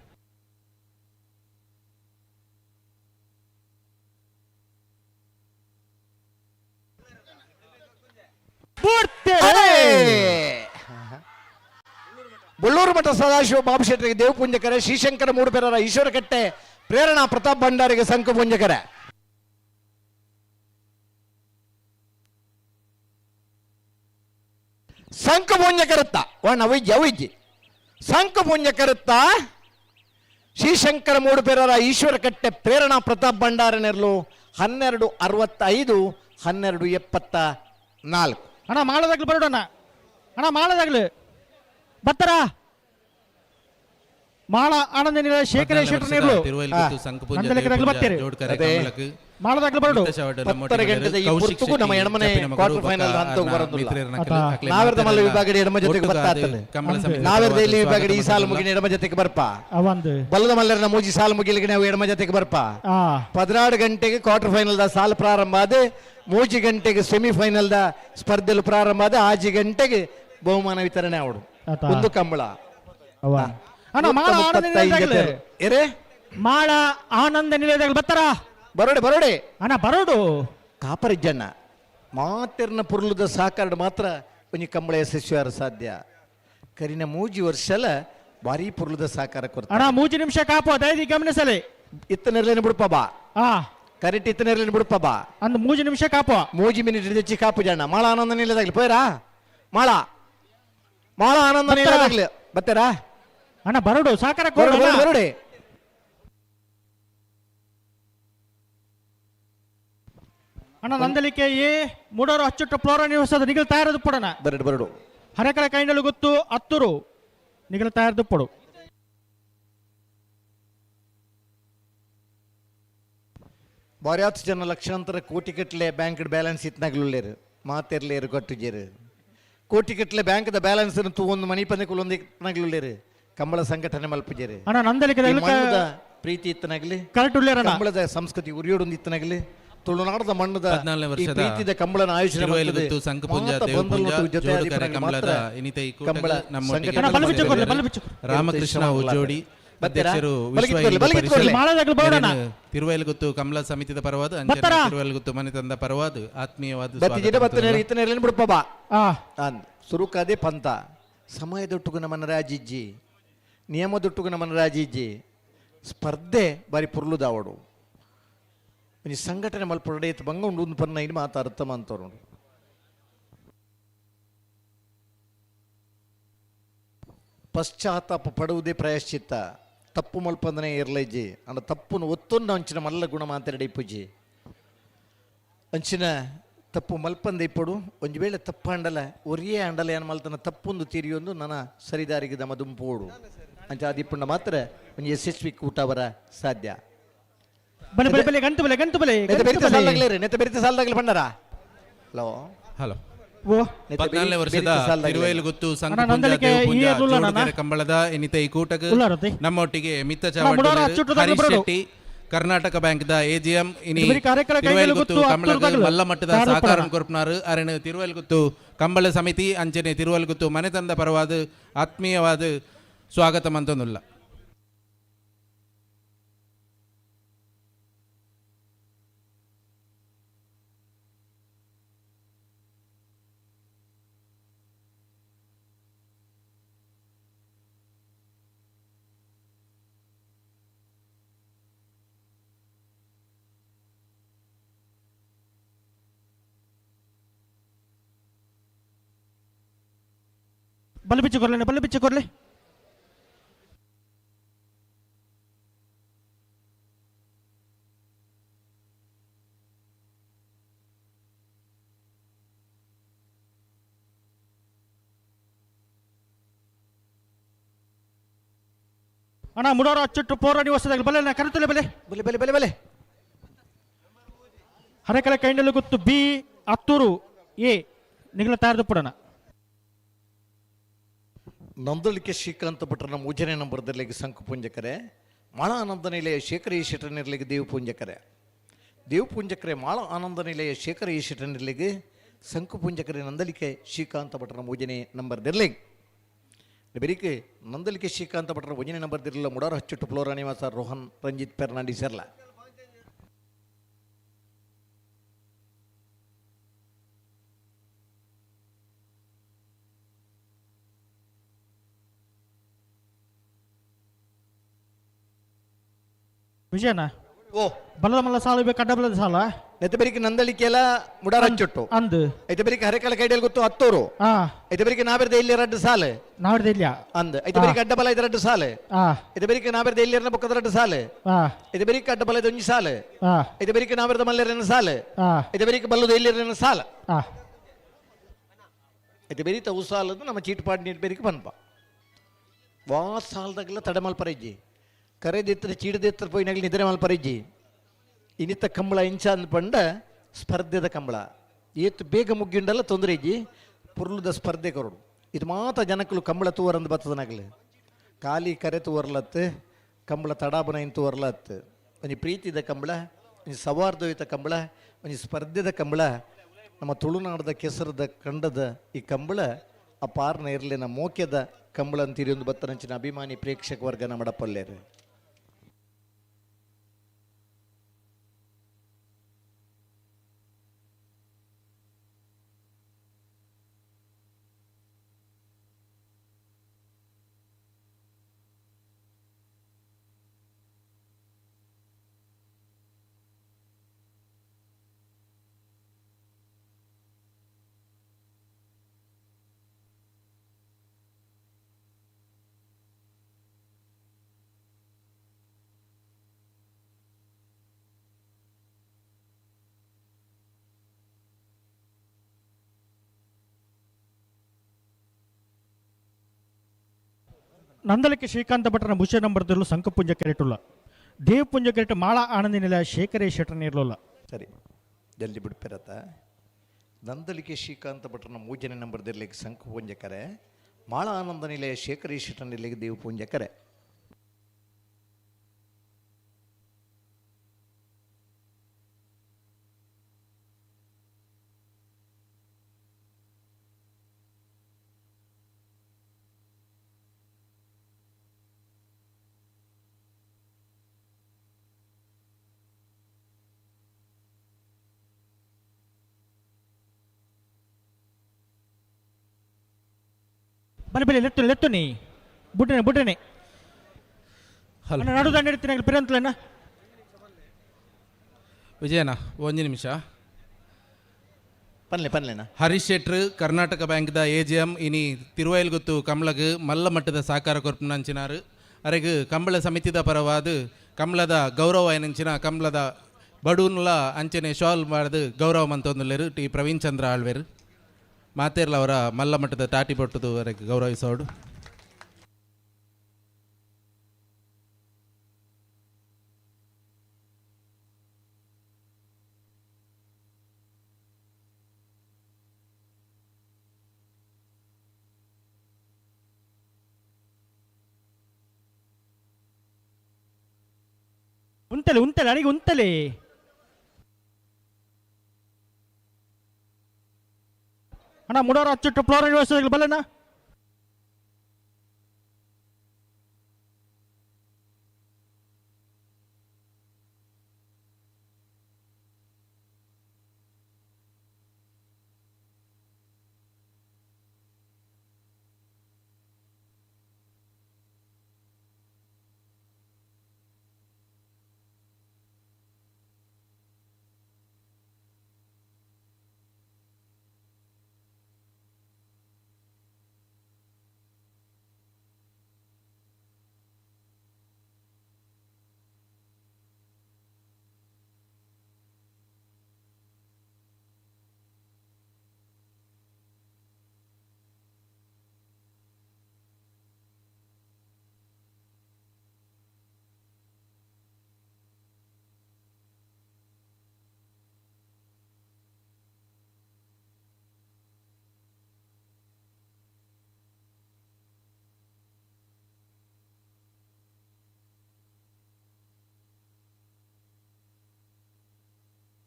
ಬೊಳ್ಳೂರು ಮಠ ಸದಾಶಿವ ಬಾಬು ಶೆಟ್ಟರಿಗೆ ದೇವಪುಂಜಕರೆ ಶ್ರೀಶಂಕರ ಮೂಡುಪೆರರ ಈಶ್ವರಕಟ್ಟೆ ಪ್ರೇರಣಾ ಪ್ರತಾಪ್ ಭಂಡಾರಿಗೆ ಸಂಕು ಪುಂಜಕರೆ. ಸಂಕು ಪುಂಜಕರುತ್ತ ಒಣ್ಣ ಅವೈಜಿ ಅವೈಜಿ ಸಂಕು ಪುಂಜಕರುತ್ತ ಶ್ರೀಶಂಕರ ಮೂಡುಪೆರರ ಈಶ್ವರಕಟ್ಟೆ ಪ್ರೇರಣಾ ಪ್ರತಾಪ್ ಭಂಡಾರ ನೆರಳು 12:65 12:74. ಅಣ್ಣ ಮಾಳದಾಗ್ಲು ಬರೋಣ ಅಣ್ಣ ಮಾಳದಾಗ್ಲು ಬರ್ತಾರ ಮಾಳ ಆನಂದ ನಿಲಯ ಶೇಖರ ಶೆಟ್ಟರ್ ನೆರಳು ಮಾಳದಾಗ್ಲು ಬರೋಡು. 10 ಗಂಟೆದ ಈ ಪುರ್ತುಗು ನಮ್ಮ ಎಡಮನೆ ಕ್ವಾರ್ಟರ್ ಫೈನಲ್ ಹಂತಕ್ಕೆ ಬರೋದಿಲ್ಲ. ನಾವೆರದ ಮಲ್ಲ ವಿಭಾಗದ ಎಡಮ ಜೊತೆಗೆ ಬರ್ತಾತನೆ. ನಾವೆರದ ಇಲ್ಲಿ ವಿಭಾಗದ ಈ ಸಾಲು ಮುಗಿನ ಎಡಮ ಜೊತೆಗೆ ಬರ್ಪ. ಬಲದ ಮಲ್ಲರನ ಮೂಜಿ ಸಾಲು ಮುಗಿಲಿಗೆ ನಾವು ಎಡಮ ಜೊತೆಗೆ ಬರ್ಪ. 16 ಗಂಟೆಗೆ ಕ್ವಾರ್ಟರ್ ಫೈನಲ್ the ಸಾಲು ಪ್ರಾರಂಭ ಆದ, 3 ಗಂಟೆಗೆ ಸೆಮಿಫೈನಲ್ the ಸ್ಪರ್ಧೆಲು ಪ್ರಾರಂಭ ಆದ, 6 ಗಂಟೆಗೆ ಬಹುಮಾನ ವಿತರಣೆ ಅವಡು. ಒಂದು ಕಂಬಳ. ಅಣ್ಣ ಮಾಳ ಆನಂದ ನಿಲಯದಾಗಲೇ ಮಾಳ ಆನಂದ ನಿಲಯದಾಗಲೇ ಬರ್ತಾರ. ಬರೋಡೆ ಬರೋಡೆ ಅಣ್ಣ ಬರೋಡು. ಕಾಪರಿಜ್ಜಣ್ಣ ಮಾತಿರ್ನ ಪುರ್ಲುದ ಸಾಕಾರಡು ಮಾತ್ರ ಒಂಜಿ ಕಂಬಳ ಯಶಸ್ವಿಯಾರ ಸಾಧ್ಯ. ಕರಿನ ಮೂಜಿ ವರ್ಷಲ ಭಾರಿ ಪುರ್ಲುದ ಸಾಕಾರ ಕೊರ್ತ. ಅಣ್ಣ 3 ನಿಮಿಷ ಕಾಪು ದಯದಿ ಗಮನಿಸಲಿ. ಇತ್ತನೆರ್ಲೇನು ಬಿಡುಪ ಬಾ. ಕರೆಕ್ಟ್ ಇತ್ತನೆರ್ಲೇನು ಬಿಡುಪ ಬಾ. ಅಂದ್ 3 ನಿಮಿಷ ಕಾಪು. 3 ಮಿನಿಟ್ ತೆಚ್ಚಿ ಕಾಪು ಜಣ್ಣ. ಮಾಳ ಆನಂದ ನಿಲಯದಾಗಲಿ ಪೋಯ್ರಾ. ಮಾಳ ಮಾಳ ಆನಂದ ನಿಲಯದಾಗಲಿ ಬರ್ತಾರಾ? ಅಣ್ಣ ಬರೋಡು ಸಾಕಾರ ಬರೋಡೆ. ಅಣ್ಣ ನಂದಲಿಕೆ ಎ ಮೂಡೋರು ಅಚ್ಚುಟ್ಟು ಫ್ಲೋರ ನಿವಾಸದ ನಿಗಲ್ ತಯಾರದು ಪಡೋಣ. ಬರಡು ಬರಡು. ಹರಕಳ ಕೈಂಡಲು ಗೊತ್ತು ಅತ್ತೂರು ನಿಗಲ್ ತಯಾರದು ಪಡು. ಬಾರ್ಯಾತ್ ಜನ ಲಕ್ಷಾಂತರ ಕೋಟಿಗಟ್ಟಲೆ ಬ್ಯಾಂಕ್ ಬ್ಯಾಲೆನ್ಸ್ ಇತ್ನಾಗ್ಲುಳ್ಳೇರು ಮಾತೆರ್ಲೇರು ಕಟ್ಟುಜೇರು. ಕೋಟಿಗಟ್ಟಲೆ ಬ್ಯಾಂಕ್ದ ಬ್ಯಾಲೆನ್ಸ್ ತೂ ಒಂದು ಮನಿ ಪಂದೆ ಕುಲೊಂದು ಇತ್ನಾಗ್ಲುಳ್ಳೇರು ಕಂಬಳ ಸಂಘಟನೆ ಮಲ್ಪುಜೇರು. ಅಣ್ಣ ನಂದಲಿಕೆ ಪ್ರೀತಿ ಇತ್ತನಾಗ್ಲಿ ಕರೆಕ್ಟ್ ಉಳ್ಳೇರಣ್ಣ. ಕಂಬಳದ ಸಂಸ್ಕೃತಿ ಉರಿಯೋಡೊಂದು ಇತ್ತನಾಗ್ಲಿ ತುಳುನಾಡದ ಮಣ್ಣದ ಈ ಪ್ರೀತಿದ ಕಂಬಳನ ಆಯೋಜನೆ ರಾಮಕೃಷ್ಣ ಉಜ್ಜೋಡಿ ಅಧ್ಯಕ್ಷರು ತಿರುವೈಲುಗುತ್ತು ಕಮಲ ಸಮಿತಿದ ಪರವಾದ ತಿರುವೈಲುಗುತ್ತು ಮನೆ ತಂದ ಪರವಾದ ಆತ್ಮೀಯವಾದ ಸುರುಕದೆ ಪಂತ ಸಮಯದೊಟ್ಟುಗು ನಮ್ಮನ ರಾಜಿಜ್ಜಿ ನಿಯಮದೊಟ್ಟುಗು ನಮ್ಮನ ರಾಜಿಜ್ಜಿ ಸ್ಪರ್ಧೆ ಬಾರಿ ಪುರ್ಲುದಾವಡು ಒಂಜಿ ಸಂಘಟನೆ ಮಲ್ಪೊಡೆ ಇತ್ತು ಬಂಗ ಉಂಡು ಒಂದು ಪನ್ನ ಇನ್ನು ಮಾತಾಡ್ತ ಮಂತವರು. ಪಶ್ಚಾತ್ತಾಪ ಪಡುವುದೇ ಪ್ರಾಯಶ್ಚಿತ್ತ. ತಪ್ಪು ಮಲ್ಪಂದನೆ ಇರಲೈಜಿ ಅಂಡ ತಪ್ಪುನು ಒತ್ತೊಂದು ಅಂಚಿನ ಮಲ್ಲ ಗುಣ ಮಾತಾಡಿ ಇಪ್ಪುಜಿ ಅಂಚಿನ ತಪ್ಪು ಮಲ್ಪಂದೆ ಇಪ್ಪಡು. ಒಂಜಿ ವೇಳೆ ತಪ್ಪು ಅಂಡಲ ಒರಿಯೇ ಅಂಡಲ ಏನು ಮಲ್ತನ ತಪ್ಪೊಂದು ತಿರಿಯೊಂದು ನನ್ನ ಸರಿದಾರಿಗೆ ದಮ ದುಂಪೋಡು ಅಂಚ ಅದಿಪ್ಪುಂಡ ಮಾತ್ರ ಒಂಜಿ ಯಶಸ್ವಿ ಕೂಟವರ ಸಾಧ್ಯ. ಬಲೆ ಬಲೆ ಬಲೆ ಗಂಟು ಬಲೆ ಗಂಟು ಬಲೆ ನೆತ್ತ ಬೆರಿತ ಸಾಲದಾಗಲಿ ಬಂಡಾರ. ಹಲೋ ಹಲೋ 14ನೇ ವರ್ಷದ ತಿರುವೈಲುಗುತ್ತು ಕಂಬಳದ ಇನ್ನಿತ ಈ ಕೂಟಕ್ಕೆ ನಮ್ಮೊಟ್ಟಿಗೆ ಮಿತ್ತ ಚಾವಡಿ Harish Shetty Karnataka bank the AGM ಇನಿ ತಿರುವೈಲುಗುತ್ತು ಕಂಬಳದ ಮಲ್ಲ ಮಟ್ಟದ ಸಹಕಾರ ಕೊರ್ಪನಾರು ಅರಣ್ ತಿರುವೈಲುಗುತ್ತು ಕಂಬಳ ಸಮಿತಿ ಅಂಚನೆ ತಿರುವೈಲುಗುತ್ತು ಮನೆ ತಂದ ಪರವಾದ ಆತ್ಮೀಯವಾದ ಸ್ವಾಗತ ಮಂತೊಂದುಲ್ಲ. ಬಲ್ಲು ಬಿಚ್ಚು ಕೊರ್ಲೆ ಬಲ್ಲು ಬಿಚ್ಚು ಕೊರ್ಲೆ. ಅಣ್ಣ ಮುಡೋರ ಅಚ್ಚುಟ್ಟು ಪೋರ ನಿವಾಸದಾಗ ಬಲೆ ಕರೆತಲೆ ಬಲೆ ಬಲೆ ಬಲೆ ಬಲೆ ಬಲೆ. ಹರಕಳ ಕೈಂಡಲು ಗೊತ್ತು ಬಿ ಅತ್ತೂರು ಎ ನಿಗಲ ತಯಾರದು ಪಡೋಣ. ನಂದಳಿಕೆ ಶ್ರೀಕಾಂತ ಭಟ್ರನ ಮೂಜನೇ ನಂಬರ್ದಲ್ಲಿಗೆ ಸಂಕು ಪುಂಜಕರೆ ಮಾಳ ಆನಂದ ನಿಲಯ ಶೇಖರ ಈಶಟನಿರ್ಲಿಗೆ ದೇವ ಪುಂಜಕರೆ ದೇವ ಪುಂಜಕರೆ ಮಾಳ ಆನಂದ ನಿಲಯ ಶೇಖರ ಈಶಟನಿರ್ಲಿಗೆ ಸಂಕು ಪುಂಜಕರೆ ನಂದಲಿಕೆ ಶ್ರೀಕಾಂತ ಭಟ್ರನ ಮೂಜನೇ ನಂಬರ್ದಿರ್ಲಿಗೆ ಬೆರಿಕೆ ನಂದಲಿಕೆ ಶ್ರೀಕಾಂತ ಭಟ್ರ ಒಂಜನೇ ನಂಬರ್ದಿರಲಿಲ್ಲ ಮುಡಾರ ಹಚ್ಚುಟ್ಟು ಫ್ಲೋರಾ ನಿವಾಸ ರೋಹನ್ ರಂಜಿತ್ ಫೆರ್ನಾಂಡಿಸ್ ಇರಲ್ಲ. ವಿಜಯನ ಓ ಬಲದ ಮಲ್ಲ ಸಾಲ ಬೇಕು ಅಡ್ಡ ಬಲದ ಸಾಲ ನೆತ್ತ ಬೆರಿಕೆ ನಂದಳಿಕೆಲ್ಲ ಮುಡಾರಚ್ಚೊಟ್ಟು ಅಂದು ಐತೆ ಬೆರಿಕೆ ಹರೆಕಳ ಕೈಡಿಯಲ್ಲಿ ಗೊತ್ತು ಹತ್ತೋರು ಐತೆ ಬೆರಿಕೆ ನಾಬೆರ್ದ ಇಲ್ಲಿ ರಡ್ಡು ಸಾಲೆ ನಾವಿರ್ದ ಇಲ್ಲ ಅಂದ್ ಐತೆ ಬೆರಿಕೆ ಅಡ್ಡ ಬಲ ರಡ್ಡು ಸಾಲೆ ಐತೆ ಬೆರಿಕೆ ನಾಬೆರ್ದ ಇಲ್ಲಿ ಬೊಕ್ಕದ ರಡ್ಡು ಸಾಲೆ ಐತೆ ಬೆರಿಕೆ ಅಡ್ಡ ಬಲ ಒಂಜಿ ಸಾಲೆ ಐತೆ ಬೆರಿಕೆ ನಾಬೆರ್ದ ಮಲ್ಲೆರನ ಸಾಲೆ ಐತೆ ಬೆರಿಕೆ ಬಲ್ಲದ ಇಲ್ಲಿರನ ಸಾಲ ಐತೆ ಬೆರಿತ ಉಸಾಲದ್ದು ನಮ್ಮ ಚೀಟ್ ಪಾಡ್ ನೀರು ಬೆರಿಕೆ ಪನ್ಪ ವಾ ಸಾಲದಾಗಲ ತಡೆ ಮಲ್ಪರಜ್ಜಿ ಕರೆದಿತ್ರ ಚೀಡದಿತ್ರ ಪೋಯಿನಾಗಲಿ ನಿದ್ರೆ ಮಲ್ಪರಜ್ಜಿ ಇನಿತ ಕಂಬಳ ಇಂಚ ಅಂದ್ಪಂಡ ಸ್ಪರ್ಧೆದ ಕಂಬಳ ಏತು ಬೇಗ ಮುಗ್ಗಿಂಡಲ್ಲ ತೊಂದರೆ ಇಜ್ಜಿ ಪುರ್ಲುದ ಸ್ಪರ್ಧೆ ಕೊರಡು ಇದು ಮಾತ್ರ ಜನಕ್ಕಲು ಕಂಬಳ ತೂವರಂದು ಬತ್ತದನಾಗಲಿ ಖಾಲಿ ಕರೆ ತೂವರ್ಲತ್ತು ಕಂಬಳ ತಡಾಬನ ಇನ್ ತೂವರ್ಲತ್ತು ಒಂಜಿ ಪ್ರೀತಿದ ಕಂಬಳ ಒಂಜಿ ಸವಾರ್ದಯುತ ಕಂಬಳ ಒಂಜಿ ಸ್ಪರ್ಧೆದ ಕಂಬಳ ನಮ್ಮ ತುಳುನಾಡದ ಕೆಸರದ ಕಂಡದ ಈ ಕಂಬಳ ಆ ಪಾರ್ನ ಇರಲಿನ ಮೋಕ್ಯದ ಕಂಬಳ ಅಂತೀರಿ ಒಂದು ಬತ್ತನಂಚಿನ ಅಭಿಮಾನಿ ಪ್ರೇಕ್ಷಕ ವರ್ಗ ನಮ್ಮ ಡಪ್ಪಲ್ಲೇರು. ನಂದಲಿಕೆ ಶ್ರೀಕಾಂತ ಭಟ್ರನ ಭೂಷಣ ನಂಬರ್ದಲ್ಲೂ ಸಂಕಪುಂಜ ಕೆರೆಟುಲ್ಲ ದೇವಪುಂಜ ಕೆರೆಟು ಮಾಳ ಆನಂದಿನಿಲ ಶೇಖರೇ ಶೆಟ್ಟರ್ ಇರಲಿಲ್ಲ. ಸರಿ ಜಲ್ದಿ ಬಿಡ್ಪಿರತ್ತ. ನಂದಲಿಕೆ ಶ್ರೀಕಾಂತ ಭಟ್ರನ ಮೂಜನೆ ನಂಬರ್ದಿರ್ಲಿಕ್ಕೆ ಸಂಕಪುಂಜ ಕರೆ, ಮಾಳ ಆನಂದ ನಿಲಯ ಶೇಖರೇ ಶೆಟ್ಟರ್ ಇರ್ಲಿಕ್ಕೆ ದೇವಪುಂಜ ಕರೆ. ಬಲೆ ಬಲೆ ಲೆತ್ತು ಲೆತ್ತು ನೀ ಬುಡ್ಡನೆ ಬುಡ್ಡನೆ ನಡು ದಂಡ ಇಡ್ತೀನಿ ಪಿರಂತಲೇನ ವಿಜಯನ ಒಂದು ನಿಮಿಷ ಪನ್ಲೆ ಪನ್ಲೆನ. ಹರೀಶ್ ಶೆಟ್ರು ಕರ್ನಾಟಕ ಬ್ಯಾಂಕ್ದ ಎ ಜಿ ಎಂ ಇನಿ ತಿರುವೈಲ್ಗುತ್ತು ಕಮಲಗ್ ಮಲ್ಲ ಮಟ್ಟದ ಸಾಕಾರ ಕೊರ್ಪುನಂಚಿನಾರು ಅರೆಗ್ ಕಂಬಳ ಸಮಿತಿದ ಪರವಾದ ಕಮಲದ ಗೌರವ ಏನಂಚಿನ ಕಮಲದ ಬಡೂನ್ಲ ಅಂಚನೆ ಶಾಲ್ ಮಾಡಿದ ಗೌರವ ಮಂತೊಂದುಲ್ಲೇರು ಟಿ ಪ್ರವೀಣ್ ಚಂದ್ರ ಆಳ್ವೇರು ಮಾತೇರ್ಲ ಅವರ ಮಲ್ಲ ಮಟ್ಟದ ತಾಟಿ ಬೊಟ್ಟದು ಅರೆಗ್ ಗೌರವಿಸೋಡು. ಉಂತಲೆ ಉಂತಲೆ ಅಡಿಗೆ ಉಂತಲೆ ಅಣ್ಣ ಮುಡೋರ ಅಚ್ಚುಟ್ಟು ಫ್ಲೋರ್ ಯೂನಿವರ್ಸಿಟಿ ಬಲ್ಲಣ್ಣ.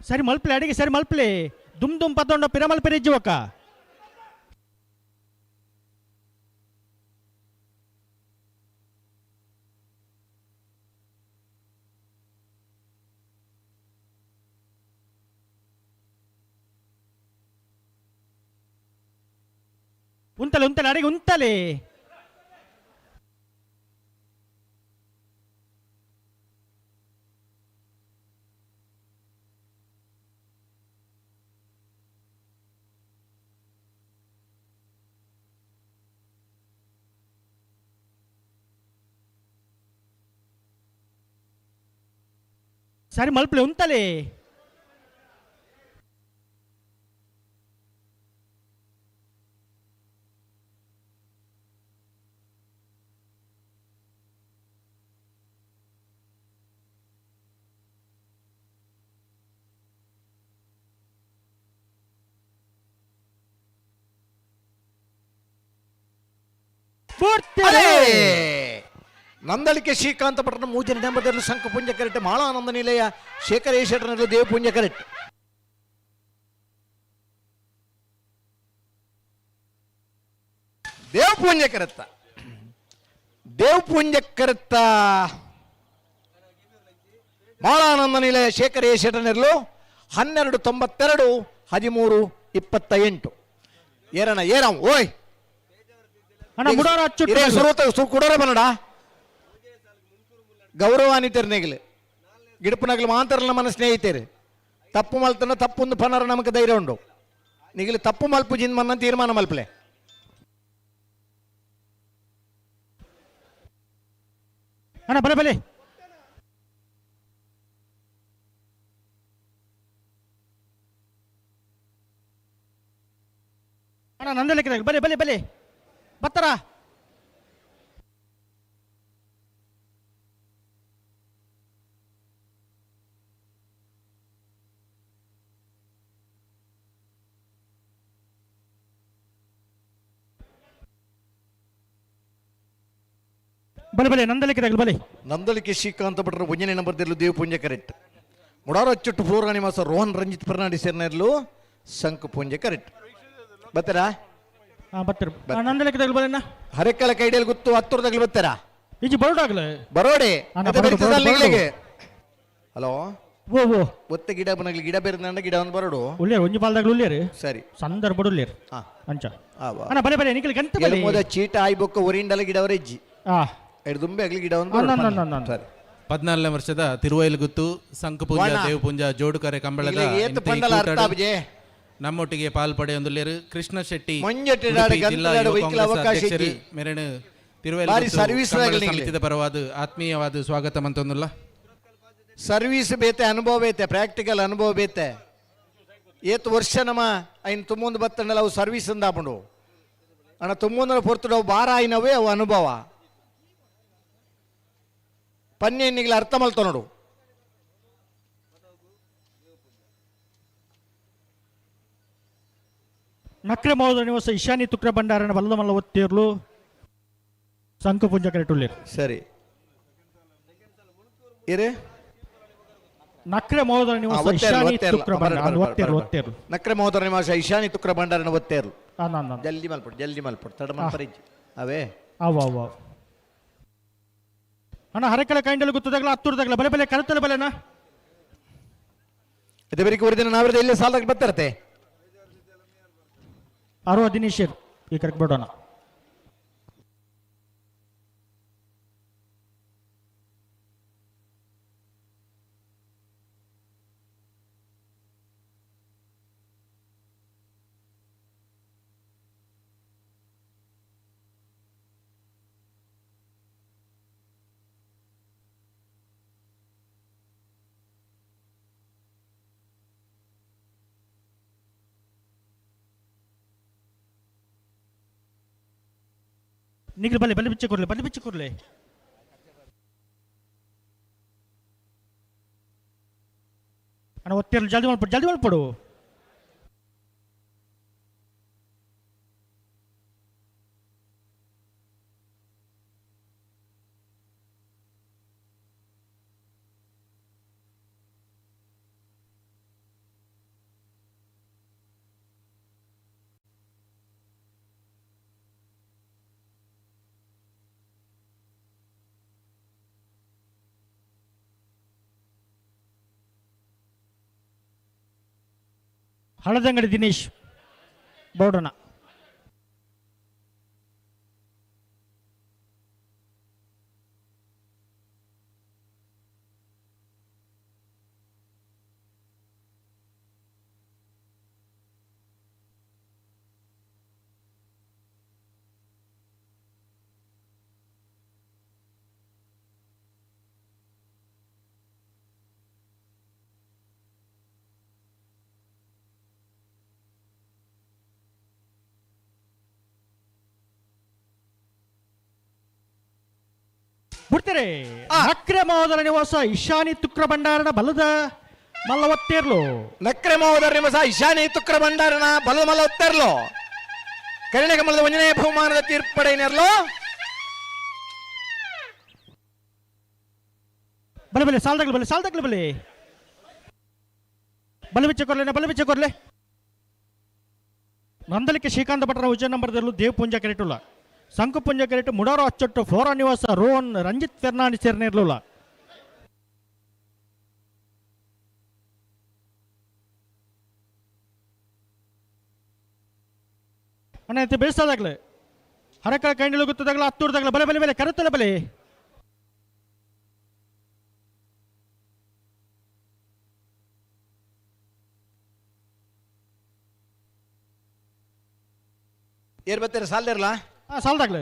ಸರಿ ಮಲ್ಪಲೆ ಅಡಿಗೆ ಸರಿ ಮಲ್ಪಲೆ ದುಮ್ ದುಮ್ ಪತ್ತೊಂಡ ಪಿರಮಲ್ ಪಿರಿಜ್ಜುವಕ್ಕ. ಉಂತಲೆ ಉಂತಲೆ ಅಡಿಗೆ ಉಂತಲೆ. ಸರಿ ಮಲ್ಪಲೆ ಉಂತಲೇ. ನಂದಳಿಕೆ ಶ್ರೀಕಾಂತ ಪಟ್ಟಣ ಮೂಜನ ನೆಂಬದಲ್ಲಿ ಶಂಖಪುಂಜ ಕರೆಕ್ಟ್ ಮಾಳಾನಂದ ನಿಲಯ ಶೇಖರೇಶ್ವರನಲ್ಲಿ ದೇವಪುಂಜ ಕರೆಕ್ಟ್. ದೇವಪುಂಜ ಕರೆತ್ತ ದೇವಪುಂಜ ಕರೆತ್ತ ಮಾಳಾನಂದ ನಿಲಯ ಶೇಖರೇಶ್ವರನೆರಲು 12:92 13:28. ಏರಣ ಏರಂ ಓಯ್ ಅಣ್ಣ ಮುಡಾರ ಅಚ್ಚುಟ್ಟು ಕುಡೋರ ಬನ್ನಡ ಗೌರವಾನ್ವಿತರು ನೆಗಲು ಗಿಡಪುನಗಲು ಮಾಂತರಲ್ಲ మన ಸ್ನೇಹಿತರು ತಪ್ಪು ಮಲ್ತನ ತಪ್ಪೊಂದು ಪನರ ನಮಗೆ ಧೈರ್ಯ ಉಂಡು ನಿಗಲು ತಪ್ಪು ಮಲ್ಪು ಜಿನ್ ಮನ್ನ ತೀರ್ಮಾನ ಮಲ್ಪಲೆ. ಅಣ್ಣ ಬಲೆ ಬಲೆ ಅಣ್ಣ ನಂದಲಿಕ್ಕೆ ಬಲೆ ಬಲೆ ಬಲೆ ಬತ್ತರ. ಬಲೆ ಬಲೆ ನಂದಲಿಕ್ಕೆ ತಗಲು ಬಲೆ. ನಂದಲಿಕೆ ಶ್ರೀಕಾಂತ ಭಟ್ರ ಒಂಜನೇ ನಂಬರ್ ದಿರ್ಲು ದೇವಪುಂಜ ಕರೆಕ್ಟ್. ಮುಡಾರ ಅಚ್ಚುಟ್ಟು ಫ್ಲೋರಾ ನಿವಾಸ ರೋಹನ್ ರಂಜಿತ್ ಫರ್ನಾಂಡಿಸ್ ಸೇರ್ನರ್ಲು ಶಂಕು ಪುಂಜ ಕರೆಕ್ಟ್. ಬತ್ತರ? ಹಾ ಬತ್ತರ. ನಂದಲಿಕ್ಕೆ ತಗಲು ಬಲೆ. ಹರೆಕಳ ಕೈಡಿಯಲ್ಲಿ ಗೊತ್ತು ಹತ್ತುರ ತಗಲು ಬತ್ತರ? ಈಜಿ ಬರೋಡಾಗಲೇ ಬರೋಡೆ. ಹಲೋ ಓ ಓ ಒತ್ತೆ ಗಿಡ ಬನಗಲಿ ಗಿಡ ಬೇರೆ ನಂಡ ಗಿಡ ಒಂದು ಬರೋಡು ಉಳ್ಳೇರು ಒಂಜಿ ಪಾಲ್ದಾಗಲು ಉಳ್ಳೇರು ಸರಿ ಸಂದರ್ಭ ಉಳ್ಳೇರು ಹಾ ಅಂಚ ಅಣ್ಣ ಬಲೆ ಬಲೆ ನಿಖಲ್ ಗಂತ ಬಲೆ ಎಲ್ಮೋದ ಚೀಟ ಆಯ್ಬೊಕ್ಕ ಒರಿಂಡಲ ಗಿಡವರೆಜ್ಜಿ ಆ ದುಂಬೆ ಆಗಲಿ ಗಿಡ ಒಂದು ಸರಿ. 14ನೇ ವರ್ಷದ ತಿರುವೈಲುಗುತ್ತು ಸಂಕಪೂಂಜ ದೇವಪುಂಜ ಜೋಡುಕರೆ ಕಂಬಳದ ನಮ್ಮೊಟ್ಟಿಗೆ ಪಾಲ್ಪಡೆಯೊಂದುಲ್ಲೇರು ಕೃಷ್ಣ ಶೆಟ್ಟಿ ಜಿಲ್ಲಾ ಯುವ ಕಾಂಗ್ರೆಸ್ ಅಧ್ಯಕ್ಷರು ಮೆರೆನು ತಿರುವೈಲುಗುತ್ತು ಸಮಿತಿದ ಪರವಾದ ಆತ್ಮೀಯವಾದ ಸ್ವಾಗತ ಮಂತೊಂದುಲ್ಲ. ಸರ್ವೀಸ್ ಬೇತೆ ಅನುಭವ ಬೇತೆ ಪ್ರಾಕ್ಟಿಕಲ್ ಅನುಭವ ಬೇತೆ ಏತ್ ವರ್ಷ ನಮ್ಮ ಐನ್ ತುಂಬೊಂದು ಬತ್ತಂಡಲ್ಲ ಅವು ಸರ್ವೀಸ್ ಅಂದಾಪುಂಡು ಅಣ್ಣ ತುಂಬೊಂದರ ಪೊರ್ತುಡು ಅವು ಬಾರ ಆಯ್ನವೇ ಅವು ಅನುಭವ ಪನ್ನೆ ಅರ್ಥ ಮಲ್ತ ನೋಡು. ನಕ್ರೆ ಮಹೋದರ ನಿವಾಸ ಇಶಾನಿ ತುಕ್ರ ಭಂಡಾರನ ಬಲ್ಲದ ಮಲ್ಲ ಒತ್ತೇರ್ಲು ಸಂಕಪುಂಜ ಕರೆಟುಳ್ಳೇರು. ಸರಿ ಇರೇ ನಕ್ರೆ ಮಹೋದರ ನಿವಾಸ ಇಶಾನಿ ತುಕ್ರ ಭಂಡಾರ ಒತ್ತೇರ್ಲು ಒತ್ತೇರ್ಲು ನಕ್ರೆ ಮಹೋದರ ನಿವಾಸ ಇಶಾನಿ ತುಕ್ರ ಭಂಡಾರನ ಒತ್ತೇರ್ಲು. ಜಲ್ದಿ ಮಲ್ಪಡು ಜಲ್ದಿ ಮಲ್ಪಡು ತಡ ಮಲ್ಪರಿಜ್ಜಿ ಅವೇ ಅವ ಅವ ಅಣ್ಣ ಹರಕಳ ಕೈಂಡಲು ಗೊತ್ತದಾಗಲ ಹತ್ತುರದಾಗಲ ಬಲೆ ಬಲೆ ಕರೆತಲ ಬಲೆನಾ ಅದೇ ಬೇರೆ ಹೊರದಿನ ನಾವಿರದ ಇಲ್ಲೇ ಸಾಲದಾಗ ಬರ್ತಾರತೆ ಅರುವ ದಿನೇಶರ್ ಈ ಕರೆಕ್ಟ್ ಬಿಡೋಣ. ನಿಖಿಲ್ ಬಲೆ ಬಲೆ ಬಿಚ್ಚಿ ಕೊಡ್ಲೆ ಬಲೆ ಬಿಚ್ಚಿ ಕೊಡ್ಲೆ. ಅಣ್ಣ ಒತ್ತಿರಲು ಜಲ್ದಿ ಮಾಡ್ಪಡು ಜಲ್ದಿ ಮಾಡ್ಪಡು. ಹಳದಂಗಡಿ ದಿನೇಶ್ ಬೌಡಣ್ಣ. ಬಿಡ್ತಾರೆ ನಕ್ರೆ ಮಹೋದರ ನಿವಾಸ ಇಶಾನಿ ತುಕ್ರ ಭಂಡಾರನ ಬಲದ ಮಲ್ಲವತ್ತೇರ್ಲು. ನಕ್ರೆ ಮಹೋದರ ನಿವಾಸ ಇಶಾನಿ ತುಕ್ರ ಭಂಡಾರನ ಬಲದ ಮಲ್ಲವತ್ತೇರ್ಲು ಕರಿಣ ಕಮಲದ ಒಂಜನೇ ಬಹುಮಾನದ ತೀರ್ಪಡೆಯಿನರ್ಲು. ಬಲೆ ಬಲೆ ಸಾಲ್ದಾಗ್ಲು ಬಲೆ ಸಾಲ್ದಾಗ್ಲು ಬಲೆ ಬಲೆ ಬಿಚ್ಚ ಕೊರ್ಲೆ ಬಲೆ ಬಿಚ್ಚ ಕೊರ್ಲೆ. ನಂದಲಿಕ್ಕೆ ಶ್ರೀಕಾಂತ ಭಟ್ರ ಉಜ್ಜಯ ನಂಬರ್ದಲ್ಲೂ ದೇವ್ ಪೂಂಜಾ ಕೆರೆಟುಲ್ಲ ಸಂಕು ಪುಂಜ ಕೆರೆಟು ಮುಡಾರೋ ಅಚ್ಚೊಟ್ಟು ಫ್ಲೋರಾ ನಿವಾಸ ರೋಹನ್ ರಂಜಿತ್ ಫೆರ್ನಾಂಡಿಸ್ ಸೇರ್ನೇರ್ಲುಲ್ಲ. ಅಣ್ಣ ಇದು ಬೇಯಿಸೋದಾಗ್ಲೆ ಹರಕಳ ಕೈಂಡಿಲು ಗೊತ್ತದಾಗಲ ಹತ್ತೂರ್ದಾಗಲ ಬಲೆ ಬಲೆ ಬಲೆ ಕರುತ್ತಲ ಬಲೆ. ಏರ್ ಬತ್ತೀರ ಸಾಲ್ದಿರಲ್ಲ? ಸಾಲ್ದಾಗ್ಲೆ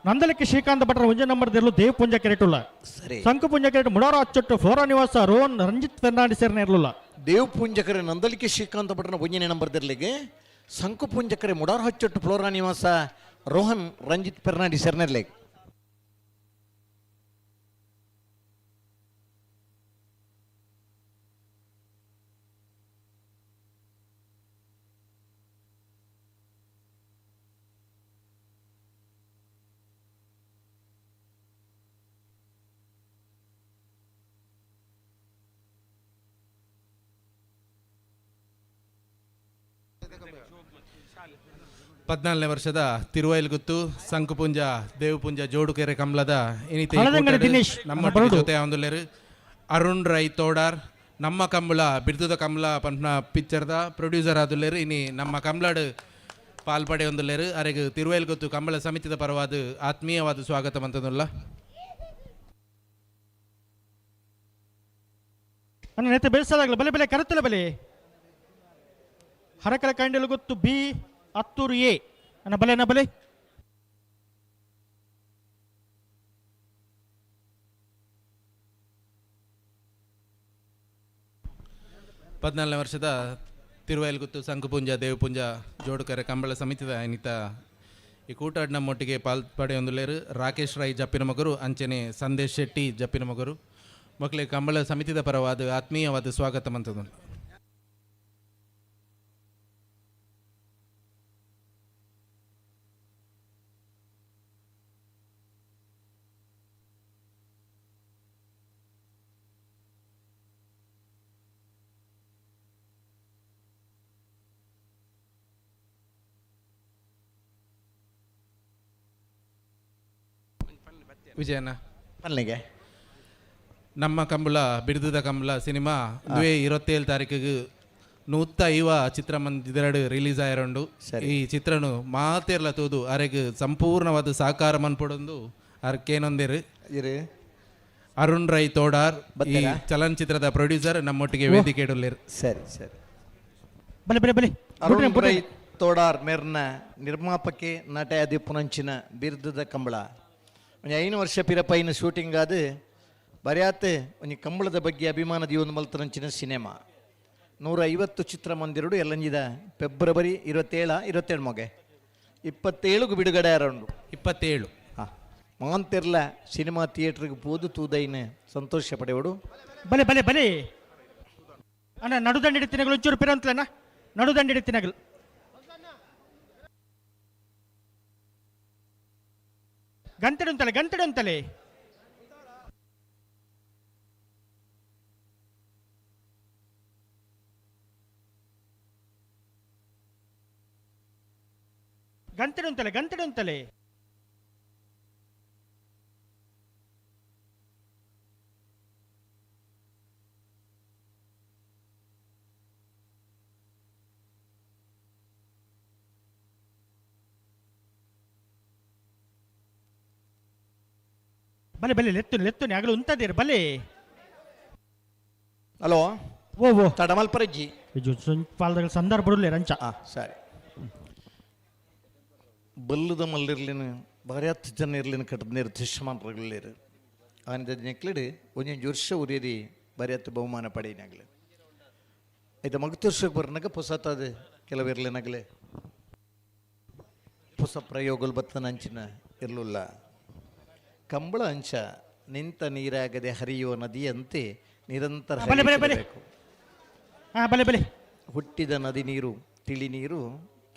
ನಂದಲಿಕ್ಕೆ ಶ್ರೀಕಾಂತ ಭಟ್ರ ಒಂಜೆ ನಂಬರ್ ದೇರ್ಲು ದೇವ್ ಪುಂಜ ಕೆರೆಟುಲ್ಲ ಸರಿ ಸಂಕು ಪುಂಜ ಕೆರೆಟು ಮುಡಾರೋ ಅಚ್ಚೊಟ್ಟು ಫ್ಲೋರಾ ನಿವಾಸ ರೋಹನ್ ರಂಜಿತ್ ಫೆರ್ನಾಂಡಿಸ್ ಸೇರ್ನೇರ್ಲುಲ್ಲ. ದೇವ್ ಪುಂಜಕರೆ ನಂದಲಿಕೆ ಶ್ರೀಕಾಂತ ಭಟ್ರನ ಒಂಜನೇ ನಂಬರ್ ದಿರ್ಲಿಗೆ ಸಂಕು ಪುಂಜಕರೆ ಮುಡಾರ್ ಹಚ್ಚೊಟ್ಟು ಫ್ಲೋರಾ ನಿವಾಸ ರೋಹನ್ ರಂಜಿತ್ ಫೆರ್ನಾಂಡಿಸ್ ಸೇರ್ನೇರ್ಲಿಗೆ. ಪದ್ನಾಲ್ಕನೇ ವರ್ಷದ ತಿರುವೈಲ್ಗುತ್ತು ಸಂಕುಪುಂಜ ದೇವಪುಂಜ ಜೋಡುಕೆರೆ ಕಮಲದ ಇನಿತೆ ನಮ್ಮ ಜೊತೆ ಆಂದುಲ್ಲೇರು ಅರುಣ್ ರೈ ತೋಡಾರ್ ನಮ್ಮ ಕಂಬಳ ಬಿರ್ದುದ ಕಮಲ ಪನ್ಪನ ಪಿಕ್ಚರ್ದ ಪ್ರೊಡ್ಯೂಸರ್ ಆದುಲ್ಲೇರು. ಇನಿ ನಮ್ಮ ಕಮಲಾಡು ಪಾಲ್ಪಡೆ ಒಂದುಲ್ಲೇರು. ಅರೆಗ್ ತಿರುವೈಲ್ಗುತ್ತು ಕಂಬಳ ಸಮಿತಿದ ಪರವಾದ ಆತ್ಮೀಯವಾದ ಸ್ವಾಗತ ಮಂತದುಲ್ಲ. ಅಣ್ಣ ಬೇಯಿಸೋದಾಗಲ್ಲ ಬಲೆ ಬಲೆ ಕರುತ್ತಲ ಬಲೆ ಹರಕಲ ಕಂಡಲು ಗೊತ್ತು ಬಿ ಹತ್ತೂರು ಎ ಅಣ್ಣ ಬಲೆ ಅಣ್ಣ ಬಲೆ. ಪದ್ನಾಲ್ಕನೇ ವರ್ಷದ ತಿರುವೈಲ್ಗುತ್ತು ಸಂಕುಪುಂಜ ದೇವಪುಂಜ ಜೋಡುಕರೆ ಕಂಬಳ ಸಮಿತಿದ ಇನಿತ ಈ ಕೂಟಾಡ್ ನಮ್ಮೊಟ್ಟಿಗೆ ಪಾಲ್ಪಡೆಯೊಂದುಲ್ಲೇರು ರಾಕೇಶ್ ರೈ ಜಪ್ಪಿನ ಮಗರು ಅಂಚನೆ ಸಂದೇಶ್ ಶೆಟ್ಟಿ ಜಪ್ಪಿನ ಮಗರು ಮಕ್ಕಳಿಗೆ ಕಂಬಳ ಸಮಿತಿದ ಪರವಾದ ಆತ್ಮೀಯವಾದ ಸ್ವಾಗತ ಮಂತದ್ದು. ವಿಜಯಣ್ಣ ಪನ್ಲಿಗೆ ನಮ್ಮ ಕಂಬಳ ಬಿರುದುದ ಕಂಬಳ ಸಿನಿಮಾ 27 ತಾರೀಕಿಗೆ 150 ಚಿತ್ರಮಂದಿರಡು ರಿಲೀಸ್ ಆಯಿರಂಡು. ಈ ಚಿತ್ರನು ಮಾತೆರ್ಲ ತೂದು ಅರೆಗ್ ಸಂಪೂರ್ಣವಾದ ಸಾಕಾರ ಮನ್ಪೊಡೊಂದು ಅರ್ಕೇನೊಂದಿರು ಅರುಣ್ ರೈ ತೋಡಾರ್ ಈ ಚಲನಚಿತ್ರದ ಪ್ರೊಡ್ಯೂಸರ್ ನಮ್ಮೊಟ್ಟಿಗೆ ವೇದಿಕೆ ಇಡಲಿರು. ಸರಿ ಸರಿ ಬಲೆ ಬಲೆ ಬಲೆ ಅರುಣ್ ರೈ ತೋಡಾರ್ ಮೇರ್ನ ನಿರ್ಮಾಪಕೆ ನಟ ಅದಿಪ್ಪುನಂಚಿನ ಬಿರುದುದ ಕಂಬಳ ಒಂಜಿ 5 ವರ್ಷ ಪಿರಪೈನ ಶೂಟಿಂಗ್ ಆದು ಬರ್ಯಾತ್ ಒಂಜಿ ಕಂಬಳದ ಬಗ್ಗೆ ಅಭಿಮಾನದ ಒಂದು ಮಲ್ತನಂಚಿನ ಸಿನಿಮಾ 150 ಚಿತ್ರಮಂದಿರಡು ಎಲ್ಲಂಜಿದ ಫೆಬ್ರವರಿ 27 27 ಮೊಗೆ 27 ಬಿಡುಗಡೆ ಅರೌಂಡು 27 ಹಾಂ ಮಾಂತಿರ್ಲ ಸಿನಿಮಾ ಥಿಯೇಟ್ರಿಗೆ ಪೋದು ತೂದೈನ ಸಂತೋಷ ಪಡೆಯೋಡು. ಬಲೆ ಬಲೆ ಬಲೆ ಅಣ್ಣ ನಡುದಂಡಿ ತಿನ್ನಗಳು ಒಂಚೂರು ಪಿರಂತಲಣ್ಣ ನಡುದಂಡಿ ತಿನ್ನಗಳು ಗಂಟೆಡು ಅಂತಲೆ ಗಂಟೆಡು ಅಂತಲೆ ಗಂಟೆಡು ಅಂತಲೆ ಗಂಟೆಡು ಅಂತಲೆ ಬಲೆ ಬಲೆ ಲೆತ್ತು ಲೆತ್ತುನಿ ಆಗಲು ಉಂತದಿರು ಬಲೆ. ಹಲೋ ಓ ಓ ತಡಮಲ್ಪರಜ್ಜಿ ಸಂದರ್ಭ ಬರಲಿ ರಂಚ. ಸರಿ ಬಲ್ಲದ ಮಲ್ಲಿರ್ಲಿನ ಭಾರಿ ಹತ್ತು ಜನ ಇರ್ಲಿನ ಕಟ್ಟದ ನಿರ್ದೇಶಮಾನಗಳಿರು ಆನಂದ ನೆಕ್ಲಿಡು ಒಂದೊಂದು ವರ್ಷ ಉರಿಯರಿ ಭಾರಿ ಹತ್ತು ಬಹುಮಾನ ಪಡೆಯಿನಾಗಲಿ ಆಯ್ತಾ ಮಗತುರ್ಷಕ್ಕೆ ಬರ್ನಾಗ ಪೊಸತಾದ ಕೆಲವಿರ್ಲಿನಾಗಲೇ ಹೊಸ ಪ್ರಯೋಗಗಳು ಬತ್ತನ ಅಂಚಿನ ಇರಲಿಲ್ಲ. ಕಂಬಳ ಅಂಚ ನಿಂತ ನೀರಾಗದೆ ಹರಿಯುವ ನದಿಯಂತೆ ನಿರಂತರ ಬಲೆ, ಬಲೆ, ಬಲೆ. ಹರಿಯುತ್ತಿರಬೇಕು. ಬಲೆ ಬಲೆ. ಹುಟ್ಟಿದ ನದಿ ನೀರು ತಿಳಿ ನೀರು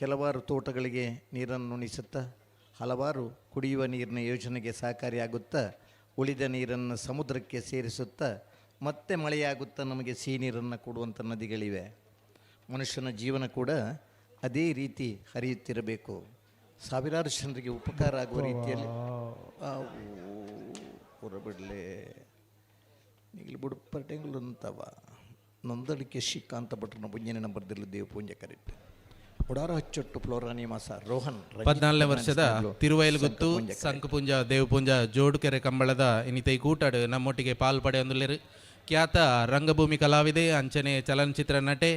ಕೆಲವಾರು ತೋಟಗಳಿಗೆ ನೀರನ್ನು ಉಣಿಸುತ್ತಾ ಹಲವಾರು ಕುಡಿಯುವ ನೀರಿನ ಯೋಜನೆಗೆ ಸಹಕಾರಿಯಾಗುತ್ತಾ ಉಳಿದ ನೀರನ್ನು ಸಮುದ್ರಕ್ಕೆ ಸೇರಿಸುತ್ತಾ ಮತ್ತೆ ಮಳೆಯಾಗುತ್ತಾ ನಮಗೆ ಸಿಹಿ ನೀರನ್ನು ಕೊಡುವಂಥ ನದಿಗಳಿವೆ. ಮನುಷ್ಯನ ಜೀವನ ಕೂಡ ಅದೇ ರೀತಿ ಹರಿಯುತ್ತಿರಬೇಕು. ಸಾವಿರಾರು ಜನರಿಗೆ ಉಪಕಾರ ಆಗುವ ರೀತಿಯಲ್ಲಿ ಹೊರಬಿಡಲೆ ಇಲ್ಲಿ ಬುಡುಪಟೆಗಳು ಅಂತವ ನೊಂದಣಿಕೆ ಶ್ರೀಕಾಂತ ಭಟ್ರನ ಪುಂಜನೆ ನಂಬರ್ದಲ್ಲಿ ದೇವ ಪೂಂಜೆ ಕರೆಕ್ಟ್ ಉಡಾರ ಹಚ್ಚೊಟ್ಟು ಫ್ಲೋರಾ ನಿವಾಸ ರೋಹನ್ ರಂಜಿತ್ 14ನೇ ವರ್ಷದ ಫರ್ನಾಂಡಿಸ್ ತಿರುವೈಲುಗುತ್ತು ಸಂಕಪುಂಜ ಸಂಕಪುಂಜ ದೇವಪುಂಜ ಜೋಡುಕೆರೆ ಕಂಬಳದ ಇನ್ನಿತೈ ಕೂಟಾಡು ನಮ್ಮೊಟ್ಟಿಗೆ ಪಾಲ್ಪಡೆಯೊಂದುಲ್ಲೆರು ಖ್ಯಾತ ರಂಗಭೂಮಿ ಕಲಾವಿದೆ ಅಂಚನೆ ಚಲನಚಿತ್ರ ನಟೆ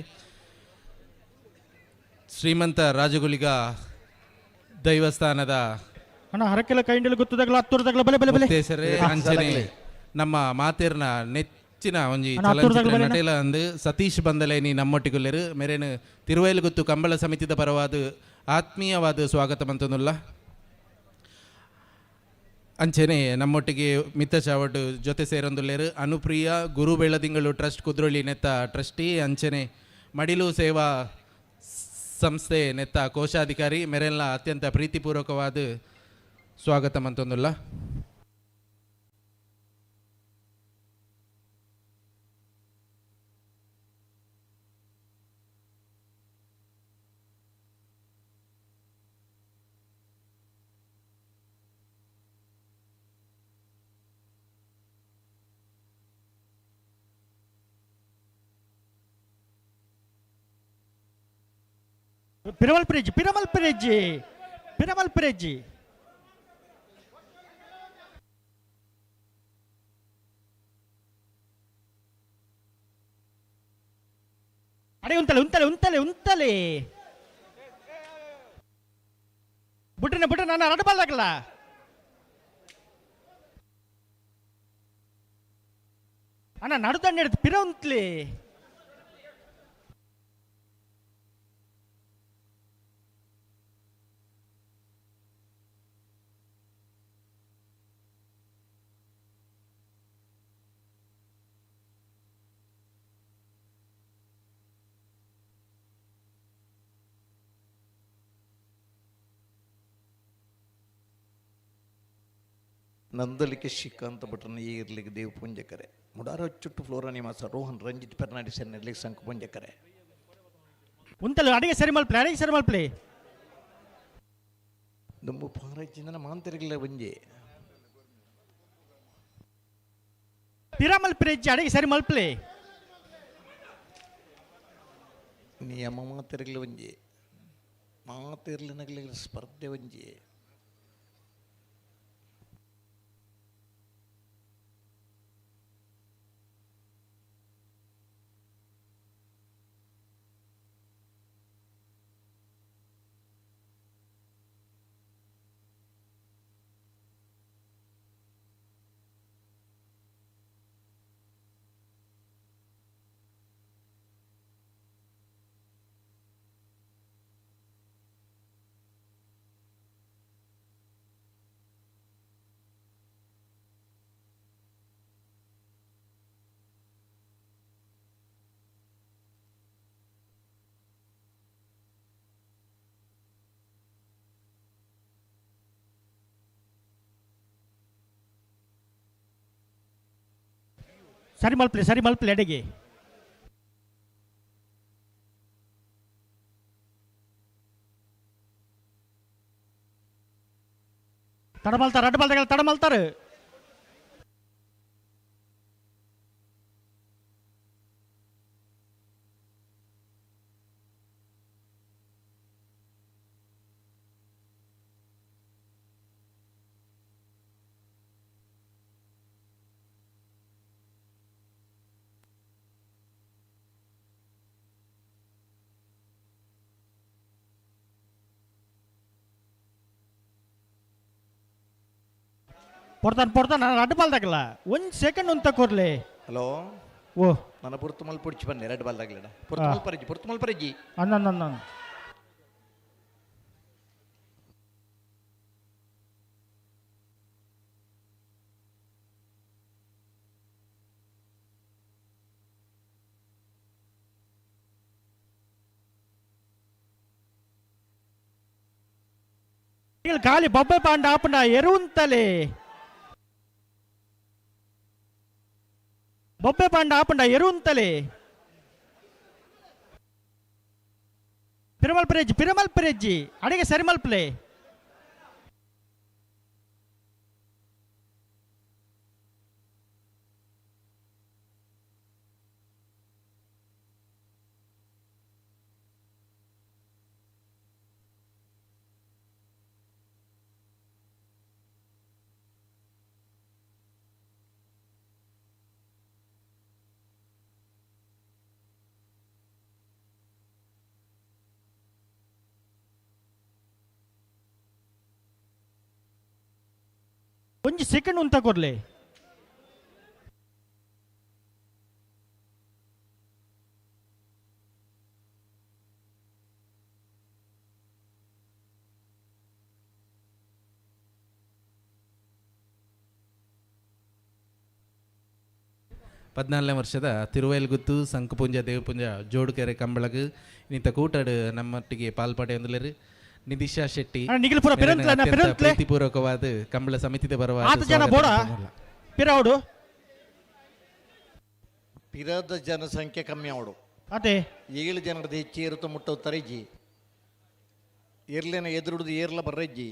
ಶ್ರೀಮಂತ ರಾಜಗುಲಿಗ ದೈವಸ್ಥಾನದ ಅಣ್ಣ ಹರಕೆಲ ಕೈಂಡಲು ಗೊತ್ತದಾಗಲ ಹತ್ತುರದಾಗಲ ಬಲೆ ಬಲೆ ಬಲೆ. ಮುತ್ತೇಸರೇ ಅಂಚನೆ ನಮ್ಮ ಮಾತೇರ್ನ ನೆಚ್ಚಿನ ಒಂಜಿ ಅಣ್ಣ, ಹತ್ತುರದಾಗಲ ಚಲನಚಿತ್ರ ಬಲೆ ಅಣ್ಣ. ನಟೇಲ ಅಂದು ಸತೀಶ್ ಬಂದಲೇನಿ ನಮ್ಮೊಟ್ಟಿಗುಲ್ಲೆರು ಮೇರೇನು ತಿರುವೈಲುಗುತ್ತು ಕಂಬಳ ಸಮಿತಿದ ಪರವಾದ ಆತ್ಮೀಯವಾದ ಸ್ವಾಗತ ಮಂತನುಲ್ಲ. ಅಂಚನೆ ನಮ್ಮೊಟ್ಟಿಗೆ ಮಿತ್ತ ಚಾವಟ್ಟು ಜೊತೆ ಸೇರೊಂದುಲ್ಲೇರು ಅನುಪ್ರಿಯ ಗುರು ಬೆಳದಿಂಗಳು ಟ್ರಸ್ಟ್ ಕುದ್ರೋಳಿ ನೆತ್ತ ಟ್ರಸ್ಟಿ ಅಂಚನೆ ಮಡಿಲು ಸೇವಾ ಸಂಸ್ಥೆ ನೆತ್ತ ಕೋಶಾಧಿಕಾರಿ ಮೆರೆಲ್ಲ ಅತ್ಯಂತ ಪ್ರೀತಿಪೂರ್ವಕವಾದ ಸ್ವಾಗತ ಮಂತೊಂದುಲ್ಲ. Piramal bridge Piramal bridge Piramal bridge. ಅಡೆ ಉಂತಲೆ ಉಂತಲೆ ಉಂತಲೆ ಉಂತಲೆ ಬುಟ್ಟನೆ ಬುಟ್ಟನೆ ನಾನು ರಡ್ ಬಾಲ್ದಾಗಲ್ಲ. ಅಣ್ಣ ನಡುದಂಡ ಹಿಡಿದು ಪಿರ ಉಂತ್ಲಿ. ನಂದಲಿಕೆ ಶ್ರೀಕಾಂತ ಭಟ್ರನ ಈ ಇರ್ಲಿಕ್ಕೆ ದೇವ ಪುಂಜಕರೆ ಮುಡಾರ ಚುಟ್ಟು ಫ್ಲೋರಾ ನಿವಾಸ ರೋಹನ್ ರಂಜಿತ್ ಫೆರ್ನಾಂಡಿಸ್ ಇರ್ಲಿಕ್ಕೆ ಸಂಕ ಪುಂಜಕರೆ ಉಂತಲು ಅಡಿಗೆ ಸರಿ ಮಲ್ಪ್ಲೆ ಅಡಿಗೆ ಸರಿ ಮಲ್ಪ್ಲೆ. ನಮ್ಮ ಪಾರಜ್ಜಿನ ಮಾಂತರಿಗಳ ಒಂಜೆ ಪಿರಮಲ್ ಬ್ರಿಡ್ಜ್ ಅಡಿಗೆ ಸರಿ ಮಲ್ಪ್ಲೆ. ನಿಯಮ ಮಾತರಿಗಳ ಒಂಜೆ ಮಾತಿರ್ಲಿನಗಳ ಸ್ಪರ್ಧೆ ಒಂಜೆ. ಸರಿ ಮಲ್ಪ್ಲೆ ಸರಿ ಮಲ್ಪ್ಲೆ ಅಡಿಗೆ. ತಡಮಲ್ತಾರ ಅಡ್ಡ ಬಾಲ್ದಾಗ ತಡಮಲ್ತಾರೆ. ಪೊರ್ತಾನ ಪೊರ್ತಾನ ನಾನು ಅಡ್ಡ ಬಾಲ್ದಾಗಲ್ಲ ಒಂದು ಸೆಕೆಂಡ್ ಅಂತ ಕೊರ್ಲೆ. ಹಲೋ ಓ ನನ್ನ ಪುರ್ತುಮಲ್ ಪುಡ್ಚಿ ಬನ್ನಿ ಎರಡು ಬಾಲ್ದಾಗಲಿಡ ಪುರ್ತುಮಲ್ ಪರಿಜಿ ಪುರ್ತುಮಲ್ ಪರಿಜಿ ಅನ್ನ ಅನ್ನ ಗಾಳಿ ಬೊಬ್ಬೆ ಪಾಂಡ ಆಪುಂಡ ಎರುಂತಲೆ ಬೊಬ್ಬೆ ಪಾಂಡ ಆಪುಂಡ ಎರುಂತಲೆ ಪಿರಮಲ್ ಪರೆಜ್ಜಿ ಪಿರಮಲ್ ಪರೆಜ್ಜಿ ಅಡಿಗೆ ಸರಿಮಲ್ಪಲೆ ಒಂಜಿ ಸೆಕೆಂಡ್ ಉಂತ ಕೊರ್ಲೆ ಪದ್ನಾಲ್ನೇ ವರ್ಷದ ತಿರುವೈಲ್ಗುತ್ತು ಸಂಕಪುಂಜ ದೇವಪುಂಜ ಜೋಡುಕೆರೆ ಕಂಬಳಗು ಇನ್ನಿತ ಕೂಟಡು ನಮ್ಮೊಟ್ಟಿಗೆ ಪಾಲ್ಪಡೆಯೊಂದುಲ್ಲೆರ್ ನಿಧಿಶಾ ಶೆಟ್ಟಿ ನಿಖಿಲ್ ಪೂರ ಪಿರಂತ್ಲೆ ಅಣ್ಣ, ಪಿರಂತ್ಲೆ. ಪ್ರೀತಿಪೂರ್ವಕವಾದ ಕಂಬಳ ಸಮಿತಿದ ಪರವಾದ ಆತ ಜನ ಬೋಡ ಪಿರವಡು ಪಿರದ ಜನಸಂಖ್ಯೆ ಕಮ್ಮಿ ಅವಡು ಅದೇ ಏಳು ಜನರದ ಹೆಚ್ಚು ಏರುತ್ತ ಮುಟ್ಟೋ ತರೆಜ್ಜಿ ಎರ್ಲೆನ ಎದುರುಡುದು ಏರ್ಲ ಬರ್ರೆಜ್ಜಿ.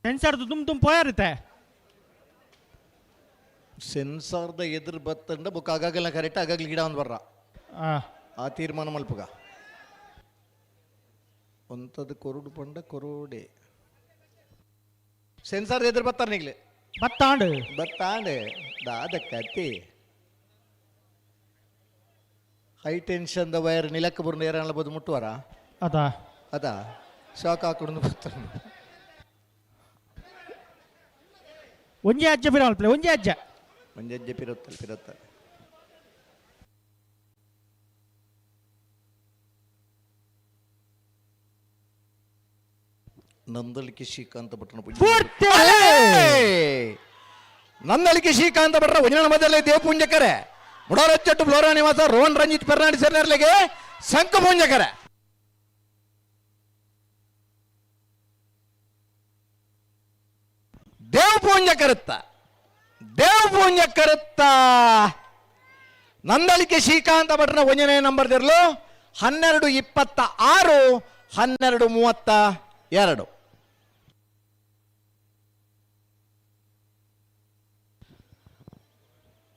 ಸೆನ್ಸಾರ್ದು ತುಮ್ ತುಮ್ ಪೋಯಾರಿತೆ ಸೆನ್ಸಾರ್ದ ಎದುರು ಬತ್ತಂಡ ಬುಕ್ ಆಗಾಗಲ್ಲ ಕರೆಕ್ಟ್ ಆಗಾಗ್ಲಿ ಗಿಡ ಒಂದು ಬರ್ರ ಆ ತೀರ್ಮಾನ ಮಲ್ಪುಗ ಒಂಥದ್ದು ಕೊರುಡು ಪಂಡ ಕೊರೋಡೆ ಸೆನ್ಸಾರ್ ಎದುರು ಬತ್ತಾರ ನಿಗ್ಲೆ ಬತ್ತಾಂಡು ಬತ್ತಾಂಡು ದಾದ ಕತ್ತಿ ಹೈ ಟೆನ್ಷನ್ the wire ನಿಲಕ್ಕ ಬುರ್ನ ಏರಲ್ಲ ಬೋದು ಮುಟ್ಟುವಾರ ಅದಾ ಅದಾ ಶಾಕ್ ಹಾಕೊಂಡು ಬರ್ತಾನೆ. ಒಂಜಿ ಅಜ್ಜ ಪಿರವಲ್ಪಲೆ ಒಂಜಿ ಅಜ್ಜ ಒಂಜಿ ಅಜ್ಜ ಪಿರತ್ತಲ್ಲ ಪಿರತ್ತಲ್ಲ ನಂದಳಿಕೆ ಶ್ರೀಕಾಂತ ಭಟ್ರನ ಪೂಜೆ ನಂದಳಿಕೆ ಶ್ರೀಕಾಂತ ಭಟ್ರ ವಜನ ಮಧ್ಯದಲ್ಲಿ ದೇವಪೂಂಜಕರೆ ಮುಡಾರಚ್ಚಟ್ಟು ಫ್ಲೋರಾ ನಿವಾಸ ರೋಹನ್ ರಂಜಿತ್ ಫೆರ್ನಾಂಡಿಸ್ ಸರ್ನರ್ಲಿಗೆ ಶಂಖ ಪೂಂಜಕರೆ ದೇವಪೂಂಜ ಕರುತ್ತ ದೇವಪೂಂಜ ಕರುತ್ತ ನಂದಳಿಕೆ ಶ್ರೀಕಾಂತ ಭಟ್ರನ ಒಂದನೇ ನಂಬರ್ ದಿರಲು 12:26 12:32.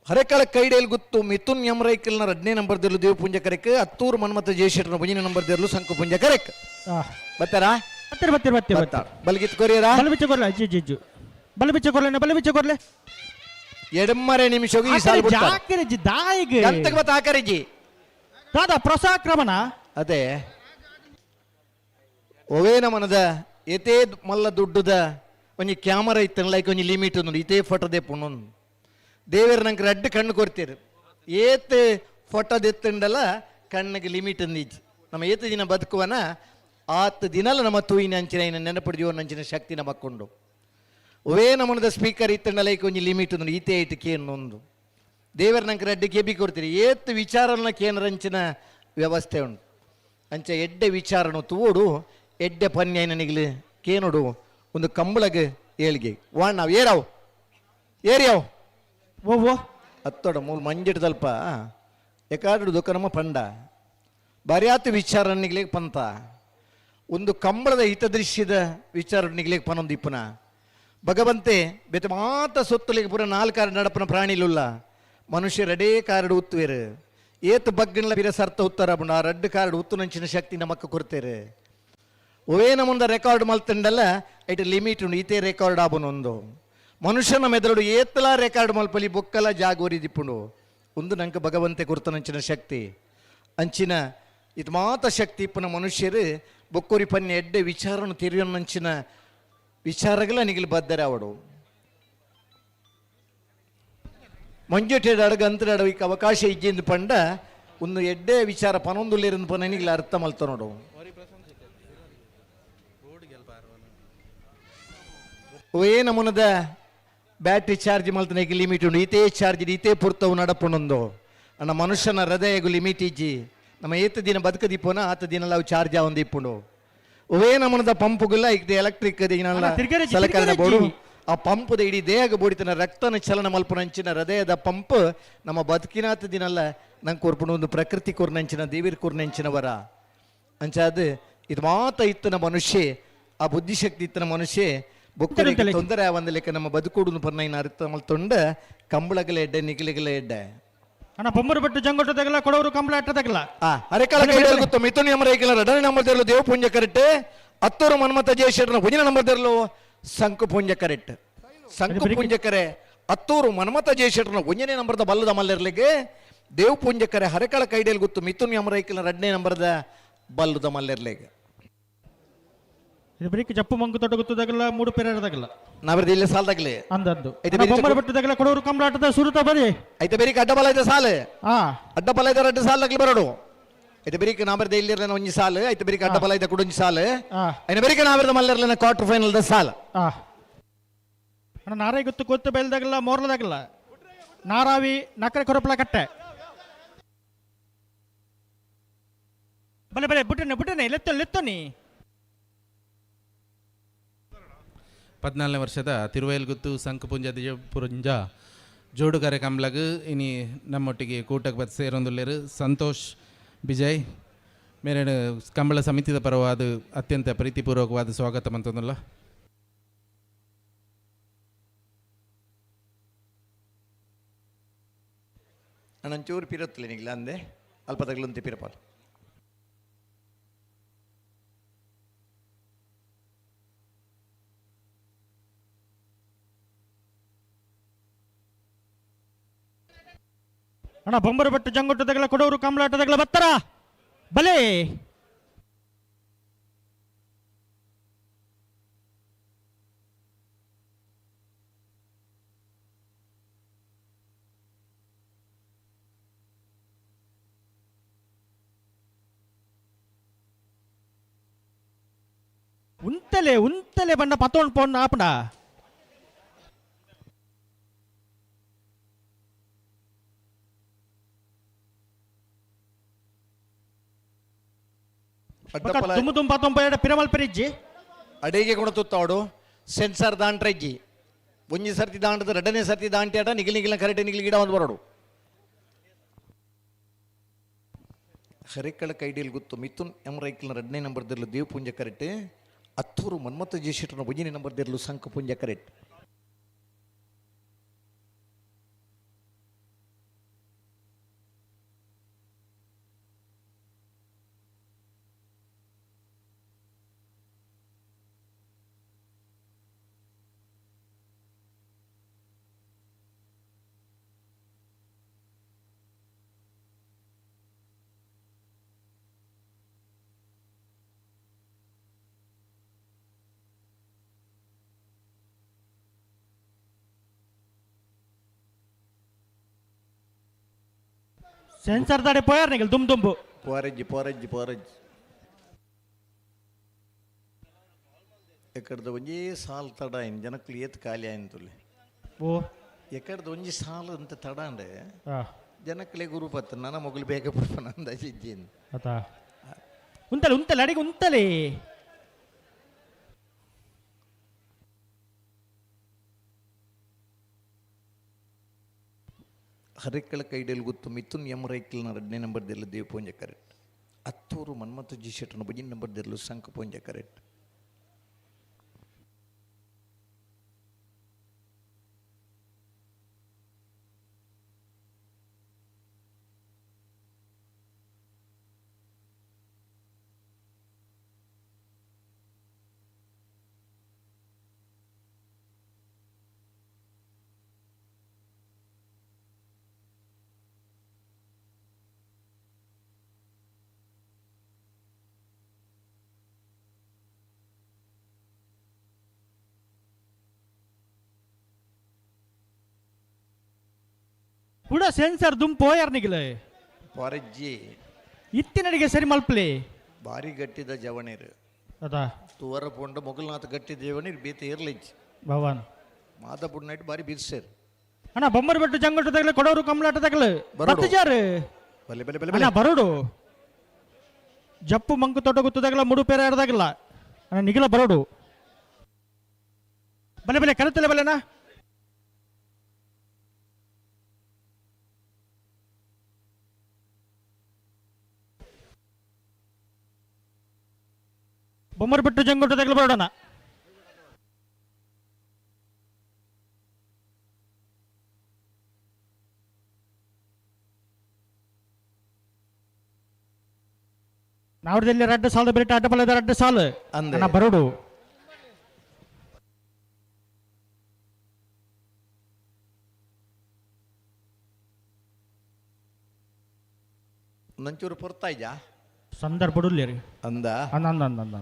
ಹರೇಕಳ ಕೈಡೇಲ್ ಗುತ್ತು ಮಿಥುನ್ ಯಮರೈಕಲ್ನ ಎರಡನೇ ನಂಬರ್ ದಿರಲು ದೇವಪೂಂಜ ಕರೆಕ್ ಅತ್ತೂರು ಮನ್ಮಥ ಜಯಶೆಟ್ಟನ ಒಂದನೇ ನಂಬರ್ ದಿರಲು ಶಂಕು ಪೂಂಜ ಕರೆಕ್ ಬರ್ತಾರಾ ಬರ್ತೀರಿ ಬರ್ತೀರಿ ಬರ್ತೀರಿ ಬರ್ತಾರೆ ಬಲ್ಗಿತ್ ಕೊರಿಯರಾ ಬಲಬಿಚ್ಚ ಕೊರ್ಲೆ ಅಜ್ಜಿ ಅಜ್ಜಿ ಬಲಬಿಚ್ಚ ಕೊರ್ಲೆ ಬಲಬಿಚ್ಚ ಕೊರ್ಲೆ ಎಡಮ್ಮರೆ ನಿಮಿಷ ಈ ಸಾಲು ಬಿಡ್ತಾರೆ. ಜಾಕಿರಜ್ಜಿ ದಾಯಿಗೆ ಎಂತಕ್ಕೆ ಮತ್ತೆ ಆಕರಿಜಿ ದಾದಾ ಪ್ರಸಾಕ್ರಮಣ ಅದೇ ಒವೇನ ಮನದ ಎತೇ ಮಲ್ಲ ದುಡ್ಡುದ ಒಂಜಿ ಕ್ಯಾಮರಾ ಇತ್ತನ ಲೈಕ್ ಒಂಜಿ ಲಿಮಿಟ್ ಉಂಡು ಇತೇ ಫೋಟೋ ದೇಪುಂಡು ದೇವೇರ್ ನಂಗೆ ರಡ್ಡು ಕಣ್ಣು ಕೊಡ್ತೀರು ಏತ್ ಫೋಟೋ ದೆತ್ತುಂಡಲ ಕಣ್ಣಿಗೆ ಲಿಮಿಟ್ ಅಂದಿಜ್ಜಿ ನಮ್ಮ ಏತು ದಿನ ಬದುಕುವನ ಆತ್ ದಿನಲ ನಮ್ಮ ತೂಯಿನ ಅಂಚಿನ ಇನ್ನ ನೆನಪು ಜೀವನ ಅಂಚಿನ ಶಕ್ತಿ ನಮಕ್ಕೊಂಡು ಒವೇ ನಮನದ ಸ್ಪೀಕರ್ ಇತ್ತಂಡ ಲೈಕ್ ಒಂಜಿ ಲಿಮಿಟ್ ಉಂಡು ಈತೇ ಇಟ್ಟು ಕೇನೊಂದು ದೇವರ ನಂಗೆ ರಡ್ಡು ಕೆಬಿ ಕೊಡ್ತೀರಿ ಏತ್ ವಿಚಾರನ ಕೇನರಂಚಿನ ವ್ಯವಸ್ಥೆ ಉಂಟು ಅಂಚ ಎಡ್ಡೆ ವಿಚಾರನು ತೂಡು ಎಡ್ಡೆ ಪನ್ಯಾಯನ ನಿಗ್ಲು ಕೇನೋಡು ಒಂದು ಕಂಬಳಗ್ ಏಳ್ಗೆ ವಾಣ್ ನಾವು ಏರಾವು ಏರಿಯಾವು ಓ ಅತ್ತೋಡ ಮೂಲು ಮಂಜಿಡ್ ತಲ್ಪ ಎಕಾಡು ದುಃಖ ಪಂಡ ಬರಿಯಾತು ವಿಚಾರ ನಿಗ್ಲಿಗೆ ಪಂತ ಒಂದು ಕಂಬಳದ ಹಿತದೃಶ್ಯದ ವಿಚಾರ ನಿಗ್ಲಿಗೆ ಪನೊಂದು ಇಪ್ಪನ ಭಗವಂತೆ ಬೆತ ಮಾತ ಸೊತ್ತುಲಿಗೆ ಪೂರ ನಾಲ್ಕಾರು ನಡಪನ ಪ್ರಾಣಿಲುಲ್ಲ ಮನುಷ್ಯ ರಡೇ ಕಾರಡು ಉತ್ತುವೇರು ಏತು ಬಗ್ಗನ್ಲ ಬಿರ ಸರ್ತ ಉತ್ತರ ಆ ರಡ್ಡು ಕಾರಡು ಉತ್ತು ನಂಚಿನ ಶಕ್ತಿ ನಮಕ್ಕ ಕೊಡ್ತೇರೆ ಒವೇ ನಮ್ಮೊಂದ ರೆಕಾರ್ಡ್ ಮಲ್ತಂಡಲ್ಲ ಇಟ್ ಲಿಮಿಟ್ ಉಂಡು ಈತೇ ರೆಕಾರ್ಡ್ ಆಬನೊಂದು ಮನುಷ್ಯನ ಮೆದಳು ಏತ್ತಲ ರೆಕಾರ್ಡ್ ಮಲ್ಪಲಿ ಬೊಕ್ಕಲ ಜಾಗೋರಿ ದಿಪ್ಪುಂಡು ಒಂದು ನಂಗೆ ಭಗವಂತೆ ಕುರ್ತನಂಚಿನ ಶಕ್ತಿ ಅಂಚಿನ ಇದು ಮಾತ ಶಕ್ತಿ ಇಪ್ಪನ ಮನುಷ್ಯರು ಬೊಕ್ಕೋರಿ ಪನ್ನೆ ಎಡ್ಡೆ ವಿಚಾರನು ತೆರೆಯೋನಂಚಿನ ವಿಚಾರಗಳ ನಿಗಿಲು ಬದ್ದರೆ ಅವಡು ಮಂಜುಟೇಡು ಅಡಗ ಅಂತರಾಡ ಈಗ ಅವಕಾಶ ಇಜ್ಜಿಂದು ಪಂಡ ಒಂದು ಎಡ್ಡೆ ವಿಚಾರ ಪನೊಂದುಲ್ಲೇರಂದು ಪನ ನಿಗಿಲ ಅರ್ಥ ಮಲ್ತ ನೋಡು. ಒಯೇ ನಮೂನದ ಬ್ಯಾಟ್ರಿ ಚಾರ್ಜ್ ಮಲ್ತನೇಗೆ ಲಿಮಿಟ್ ಉಂಡು, ಇತೇ ಚಾರ್ಜ್ ಇತೇ ಪುರ್ತವು ನಡಪುಣೊಂದು. ಅಣ್ಣ ಮನುಷ್ಯನ ಹೃದಯಗು ಲಿಮಿಟ್ ಇಜ್ಜಿ. ನಮ್ಮ ಏತ ದಿನ ಬದುಕ ದೀಪೋನ ಆತ ದಿನ ಅವು ಚಾರ್ಜ್ ಆವೊಂದು ಇಪ್ಪುಂಡು. ಒವೇ ನಮೂನದ ಪಂಪುಗುಲ್ಲ ಇಕ್ದೆ ಎಲೆಕ್ಟ್ರಿಕ್ ಸಲಕರಣೆ ಬೋಡು. ಆ ಪಂಪುದ ಇಡೀ ದೇಹಗ ಬೋಡಿತನ ರಕ್ತನ ಚಲನ ಮಲ್ಪುನಂಚಿನ ಹೃದಯದ ಪಂಪ್ ನಮ್ಮ ಬದುಕಿನಾತ ದಿನಲ್ಲ ನಂಗೆ ಕೊರ್ಪುಂಡು. ಒಂದು ಪ್ರಕೃತಿ ಕೊರ್ನಂಚಿನ ದೇವಿರ್ ಕೊರ್ನಂಚಿನ ವರ ಅಂಚಾದ ಇದು ಮಾತ ಇತ್ತನ ಮನುಷ್ಯ, ಆ ಬುದ್ಧಿಶಕ್ತಿ ಇತ್ತನ ಮನುಷ್ಯ ಬೊಕ್ಕರಿಗೆ ತೊಂದರೆ ಆವಂದಲೆಕ್ಕ ನಮ್ಮ ಬದುಕುಡು ಪರ್ನೈನ ಅರ್ಥ ಮಲ್ತೊಂಡ ಕಂಬಳಗಲ ಎಡ್ಡೆ ನಿಗಿಲಿಗಲ ಎಡ್ಡೆ. ಅಣ್ಣ ಬೊಮ್ಮರು ಬಿಟ್ಟು ಜಂಗೊಟ್ಟು ತಗಲ ಕೊಡವರು ಕಂಬಳ ಅಟ್ಟ ತಗಲ. ಅರೆಕಾಲ ಗೊತ್ತು ಮಿಥುನ್ ಯಮರೈಕಲ ರಡನೆ ನಂಬರ್ ದೇರ್ಲು ದೇವ ಪುಂಜ ಕರೆಕ್ಟ್. ಅತ್ತೂರು ಮನ್ಮಥ ಜಯಶೇಠನ ಭುಜನ ನಂಬರ್ ದೇರ್ಲು ಸಂಕು ಪುಂಜ ಕರೆಕ್ಟ್. ಸಂಕು ಪುಂಜಕರೆ ಅತ್ತೂರು ಮನ್ಮಥ ಜಯಶೇಠನ ಒಂಜನೇ ನಂಬರ್ದ ಬಲ್ಲದ ಮಲ್ಲರ್ಲಿಗೆ ದೇವ್ ಪುಂಜಕರೆ ಹರಕಳ ಕೈಡೇಲ್ ಗೊತ್ತು ಮಿಥುನ್ ಯಮರೈಕಲ ರಡ್ನೇ ನಂಬರ್ದ ಬಲ್ಲದ ಮಲ್ಲರ್ಲಿಗೆ. ಇದು ಜಪ್ಪು ಮಂಕು ತೊಟ್ಟ ಗೊತ್ತದಾಗಲ್ಲ ಮೂಡು ಪೆರದಾಗಲ್ಲ ನಾವಿರ್ದು ಇಲ್ಲಿ ಸಾಲದಾಗಲಿ ಅಂದದ್ದು ಬೊಮ್ಮರು ಬಿಟ್ಟು ತಗಲ ಕೊಡವರು ಕಂಬಳ ಆಟದ ಸುರುತ ಬರಿ ಐತೆ ಬೇರಿಕ ಅಡ್ಡ ಬಲ ಐತೆ ಸಾಲು ಅಡ್ಡ ಬಲ ಐತೆ ರಡ್ಡು ಸಾಲದಾಗಲಿ ಬರೋಡು. ಐತೆ ಬೇರಿಕ ನಾವಿರ್ದ ಇಲ್ಲಿರ್ಲೇನ ಒಂಜಿ ಸಾಲು, ಐತೆ ಬೇರಿಕ ಅಡ್ಡ ಬಲ ಐತೆ ಕುಡೊಂಜಿ ಸಾಲು, ಐನ ಬೇರಿಕ ನಾವಿರ್ದ ಮಲ್ಲರ್ಲೇನ ಕ್ವಾರ್ಟರ್ ಫೈನಲ್ the ಸಾಲ. ಅಣ್ಣ ನಾರೈ ಗೊತ್ತು ಗೊತ್ತು ಬಯಲ್ದಾಗಲ್ಲ ಮೋರ್ಲದಾಗಲ್ಲ ನಾರಾವಿ ನಕರೆ ಕೊರಪಲ ಕಟ್ಟೆ ಬಲೆ ಬಲೆ ಬುಟ್ಟನೆ ಬುಟ್ಟನೆ ಲೆತ್ತ ಲೆತ್ತನಿ. 14ನೇ ವರ್ಷದ ತಿರುವೈಲ್ಗುತ್ತು ಸಂಕಪುಂಜ ದಿಜಪುರಂಜ ಜೋಡುಗಾರೆ ಕಂಬ್ಲಗ್ ಇನಿ ನಮ್ಮೊಟ್ಟಿಗೆ ಕೂಟಕ್ಕೆ ಬತ್ ಸೇರೊಂದುಲ್ಲೇರು ಸಂತೋಷ್ ಬಿಜಯ್ ಮೇರೆ ಕಂಬಳ ಸಮಿತಿದ ಪರವಾದ ಅತ್ಯಂತ ಪ್ರೀತಿಪೂರ್ವಕವಾದ ಸ್ವಾಗತ ಮಂತಂದುಲ್ಲ. ನಾನು ಪಿರತ್ತಲೆ ನಿಗ್ಲ ಅಂದೆ ಅಲ್ಪ ತಗಲಂತೆ ಪಿರಪಾಲ್. ಅಣ್ಣ ಬೊಂಬರು ಬಿಟ್ಟು ಜಂಗೊಟ್ಟು ತಗಲ ಕೊಡವರು ಕಂಬಳಾಟ ತಗಲ ಬತ್ತರ ಬಲೆ. ಉಂತಲೆ ಉಂತಲೆ ಬಣ್ಣ ಪತ್ತೊಂಡು ಪೋಣ ಆಪಣ. ತುಮು ತುಂಬ ತುಂಬ ಪಿರಮಲ್ ಪೆರಿಜ್ಜಿ ಅಡಿಗೆ ಗುಣ ತುತ್ತಾಡು ಸೆನ್ಸರ್ ದಾಂಟ್ರೆಜ್ಜಿ ಒಂಜಿ ಸರ್ತಿ ದಾಂಟದ ಎರಡನೇ ಸರ್ತಿ ದಾಂಟಿ ಆಟ ನಿಗಿಲ್ ನಿಗಿಲ ಕರೆಕ್ಟ್ ನಿಗಿಲ್ ಗಿಡ ಒಂದು ಬರೋಡು. ಹರಿಕಳ ಕೈಡಿಲ್ ಗೊತ್ತು ಮಿಥುನ್ ಎಂ ರೈಕಲ್ನ ಎರಡನೇ ನಂಬರ್ ದಿರ್ಲು ದೇವಪುಂಜ ಕರೆಕ್ಟ್. ಅತ್ತೂರು ಮನ್ಮಥ ಜಯಶೇಠನ ಒಂಜನೇ ನಂಬರ್ ದಿರ್ಲು ಸಂಕಪುಂಜ ಕರೆಕ್ಟ್. ಸೆನ್ಸರ್ ದಾಡೆ ಪೋಯಾರ್ ನಿಗಲ್ ದುಮ್ ದುಂಬು ಪೋರಜ್ಜಿ ಪೋರಜ್ಜಿ ಪೋರಜ್ಜಿ ಎಕ್ಕಡ್ದ ಒಂಜೇ ಸಾಲು ತಡ ಆಯ್ನ ಜನಕ್ಕಲು ಏತ್ ಖಾಲಿ ಆಯ್ನ ತುಲೆ. ಓ ಎಕ್ಕಡ್ದ ಒಂಜಿ ಸಾಲು ಅಂತ ತಡ ಅಂಡೆ ಜನಕ್ಕಲೆ ಗುರು ಪತ್ತ ನನ್ನ ಮೊಗಲು ಬೇಗ ಪುರ್ಪನ ಅಂದಾಜು ಇಜ್ಜೇನು. ಅತಾ ಉಂತಲೆ ಉಂತಲೆ ಅಡಿಗೆ ಉಂತಲೆ. ಹರಿಕಳ ಕೈಡೇಲ್ ಗೊತ್ತು ಮಿಥುನ್ ಎಂ ರೈಕಲ್ನ ಎರಡನೇ ನಂಬರ್ ದಿರ್ಲು ದೇವಪೂಂಜ ಕರೆಕ್ಟ್. ಅತ್ತೂರು ಮನ್ಮಥ ಜಿ ಶೆಟ್ಟನ ಭುಜಿನ ನಂಬರ್ ದಿರ್ಲು ಸಂಕಪೂಂಜ ಕರೆಕ್ಟ್. ಕೂಡ ಸೆನ್ಸರ್ ದುಮ್ ಪೋಯಾರ್ ನಿಗಲೆ ಪೊರಜ್ಜಿ ಇತ್ತಿನಡಿಗೆ ಸರಿ ಮಲ್ಪಲಿ ಭಾರಿ ಗಟ್ಟಿದ ಜವಣೀರು ಅದಾ ತುವರ ಪೊಂಡ ಮೊಗಲ್ನಾಥ ಗಟ್ಟಿದ ಜವಣೀರು ಬೇತೆ ಇರ್ಲಿಜ್ಜಿ. ಭವಾನ್ ಮಾದಪುಡ್ ನೈಟ್ ಬಾರಿ ಬಿರ್ಸೇರ್ ಅಣ್ಣ ಬೊಮ್ಮರು ಬೆಟ್ಟು ಜಂಗಟ್ಟು ತಗಲು ಕೊಡೋರು ಕಮಲಾಟ ತಗಲು ಬತ್ತಿಜಾರು ಬಲೆ ಬಲೆ ಬಲೆ ಅಣ್ಣ ಬರೋಡು ಜಪ್ಪು ಮಂಕು ತೋಟ ಗುತ್ತದಾಗಲ ಮುಡು ಪೇರ ಎಡ್ದಾಗಲ್ಲ ಅಣ್ಣ ನಿಗಿಲ ಬರೋಡು ಬಲೆ ಬಲೆ ಕರೆತಲೆ ಬಲೆನಾ ಬೊಮ್ಮರು ಬಿಟ್ಟು ಜಂಗುಟ್ಟು ತಗಲು ಬರೋಣ ನಾವ್ರದಲ್ಲಿ ರಡ್ಡು ಸಾಲು ಬೆರಿಟ ಅಡ್ಡ ಬಲದ ರಡ್ಡು ಸಾಲು ಅಂದೆ. ಅಣ್ಣ ಬರೋಡು ನಂಚೂರು ಪೊರ್ತಾ ಇದ್ಯಾ ಸಂದರ್ಭ ರೀ ಅಂದ ಅಂದ ಅಂದ ಅಂದ ಅಂದ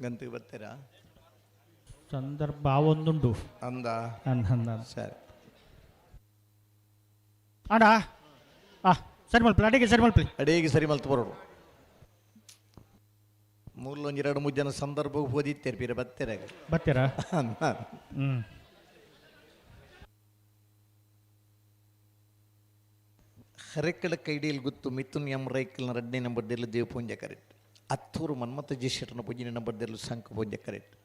ಗಂತಿಗೆ ಬರ್ತೀರಾ ಸಂದರ್ಭ ಒಂದುಂಡು ಅಂದ ಅಂದ ಅಂದ ಸರಿ ಅಣ್ಣ ಆ ಸರಿ ಮಲ್ಪಲಿ ಅಡಿಗೆ ಸರಿ ಮಲ್ಪಲಿ ಅಡಿಗೆ ಸರಿ ಮಲ್ತು ಬರೋಡು ಮೂರ್ಲೊಂದು ಎರಡು ಮೂರು ಜನ ಸಂದರ್ಭ ಓದಿತ್ತೇರಿ ಬೀರ ಬತ್ತೀರ ಬರ್ತೀರಾ ಹ್ಮ್ ಹರೆಕಳ ಕೈಡಿಯಲ್ಲಿ ಗೊತ್ತು ಮಿಥುನ್ ಎಂ ರೈಕಲ್ನ ಎರಡನೇ ನಂಬರ್ ದೆಲ್ಲು ದೇವಪೂಂಜ ಕರೆಕ್ಟ್ ಅತ್ತೂರು ಮನ್ಮಥ ಜಿ ಶೆಟ್ಟನ ಪೂಜನೆ ನಂಬರ್ ದೆಲ್ಲು ಶಂಖ ಪೂಂಜ ಕರೆಕ್ಟ್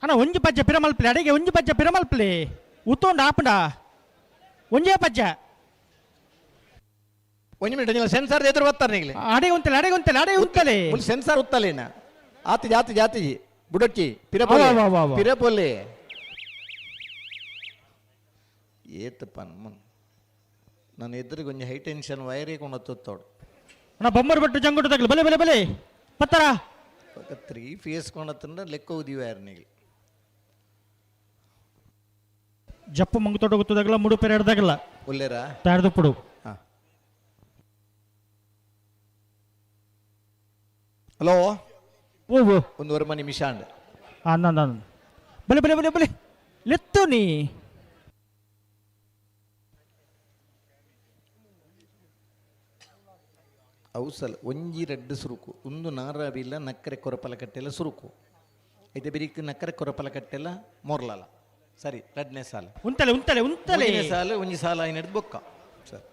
ಅಣ್ಣ ಒಂಜಿ ಪಜ್ಜ ಪಿರಮಲ್ಪಲಿ ಅಡಿಗೆ ಒಂಜಿ ಪಜ್ಜ ಪಿರಮಲ್ಪಲಿ ಉತ್ತೊಂಡು ಆಪಂಡ ಒಂಜೇ ಪಜ್ಜ ಒಂಜಿ ಮಿನಿಟ್ ನೀವು ಸೆನ್ಸಾರ್ ಎದುರು ಬರ್ತಾರೆ ನೀಗಲೇ ಅಡೆ ಉಂತಲೆ ಅಡೆ ಉಂತಲೆ ಅಡೆ ಉಂತಲೆ ಫುಲ್ ಸೆನ್ಸಾರ್ ಉತ್ತಲೇನ ಆತಿ ಜಾತಿ ಜಾತಿ ಬುಡಕ್ಕಿ ಪಿರಪೊಲೆ ಅವ, ಅವ, ಅವ. ಪಿರಪೊಲೆ ಏತಪ್ಪ ನಮ್ಮ ನನ್ನ ಎದುರಿಗೆ ಒಂಜಿ ಹೈ ಟೆನ್ಷನ್ ವೈರೇ ಕೊಂಡು ಅಣ್ಣ ಬೊಮ್ಮರು ಬಿಟ್ಟು ಜಂಗುಟ್ಟು ತಗಲು ಬಲೆ ಬಲೆ ಬಲೆ ಪತ್ತರ ఒక ತ್ರೀ ಫೇಸ್ ಕೊಣತಂಡ ಲೆಕ್ಕ ಉದಿವ ಯಾರನಿಗೆ ಜಪ್ಪು ಮಂಗು ತೋಟ ಗೊತ್ತದಾಗಲ್ಲ ಮುಡು ಪೇರೆ ಎಡ್ದಾಗಲ್ಲ ಒಲ್ಲೇರಾ ತಯಾರ್ದುಪ್ಪುಡು ಹಲೋ ಓ ಓ ಒಂದೂವರೆ ಮನಿ ನಿಮಿಷ ಅಂಡ್ ಅಂದ ಅಂದ ಅಂದ. ಬಲೆ ಬಲೆ ಬಲೆ ಬಲೆ ಲೆತ್ತು ನೀ ಅವಸಲ್ ಒಂಜಿ ರಡ್ಡು ಸುರುಕು ಒಂದು ನಾರಾವಿಲ್ಲ ನಕ್ಕರೆ ಕೊರಪಲ ಕಟ್ಟೆಲ್ಲ ಸುರುಕು ಐತೆ ಬಿರಿಕ್ ನಕ್ಕರೆ ಕೊರಪಲ ಕಟ್ಟೆಲ್ಲ ಮೊರ್ಲಲ್ಲ ಸರಿ ರಡ್ನೇ ಸಾಲ ಉಂತಲೆ ಉಂತಲೆ ಉಂತಲೆ ಒಂಜನೇ ಸಾಲ ಒಂಜಿ ಸಾಲ ಐನಡ್ದು ಬೊಕ್ಕ ಸರ್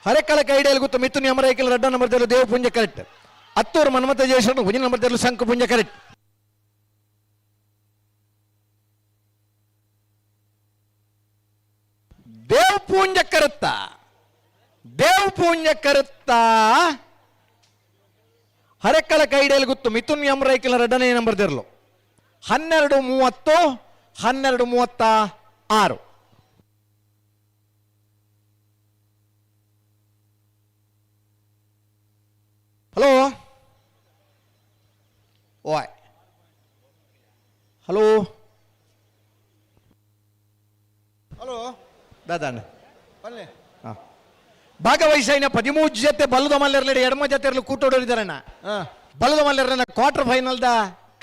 ಹರೆಕಳ ಕೈಡಿಯಲ್ಲಿ ಗೊತ್ತು ಮಿಥುನ್ ಯಮರೈಕಲ್ ರಡ್ಡ ನಂಬರ್ ತೆಲು ದೇವಪುಂಜ ಕರೆಕ್ಟ್ ಅತ್ತೂರು ಮನ್ಮಥ ಜಯೇಶ್ವರ ಭುಜ ನಂಬರ್ ತೆಲು ಶಂಖಪುಂಜ ಕರೆಕ್ಟ್ ದೇವಪೂಂಜ ಕರುತ್ತ ದೇವಪೂಂಜ ಕರುತ್ತ ಹರೆಕಳ ಕೈಡಿಯಲ್ಲಿ ಗೊತ್ತು ಮಿಥುನ್ ಯಮರೈಕಲ್ ರಡ್ಡನೇ ನಂಬರ್ ತೆರಲು 12:30 12:36. ಹಲೋ ಓಯ್ ಹಲೋ ಹಲೋ ದಾದಾಣ್ಣ ಬನ್ನಿ ಹಾಂ ಭಾಗವಹಿಸೈನ 13 ಜೊತೆ ಬಲ್ಲದ ಮಲ್ಲೆರ್ಲೆಡೆ ಎಡಮ ಜೊತೆ ಇರಲು ಕೂಟೋಡೋರಿದ್ದಾರಣ್ಣ. ಬಲ್ಲದ ಮಲ್ಲೆರ್ನ ಕ್ವಾರ್ಟರ್ ಫೈನಲ್ದ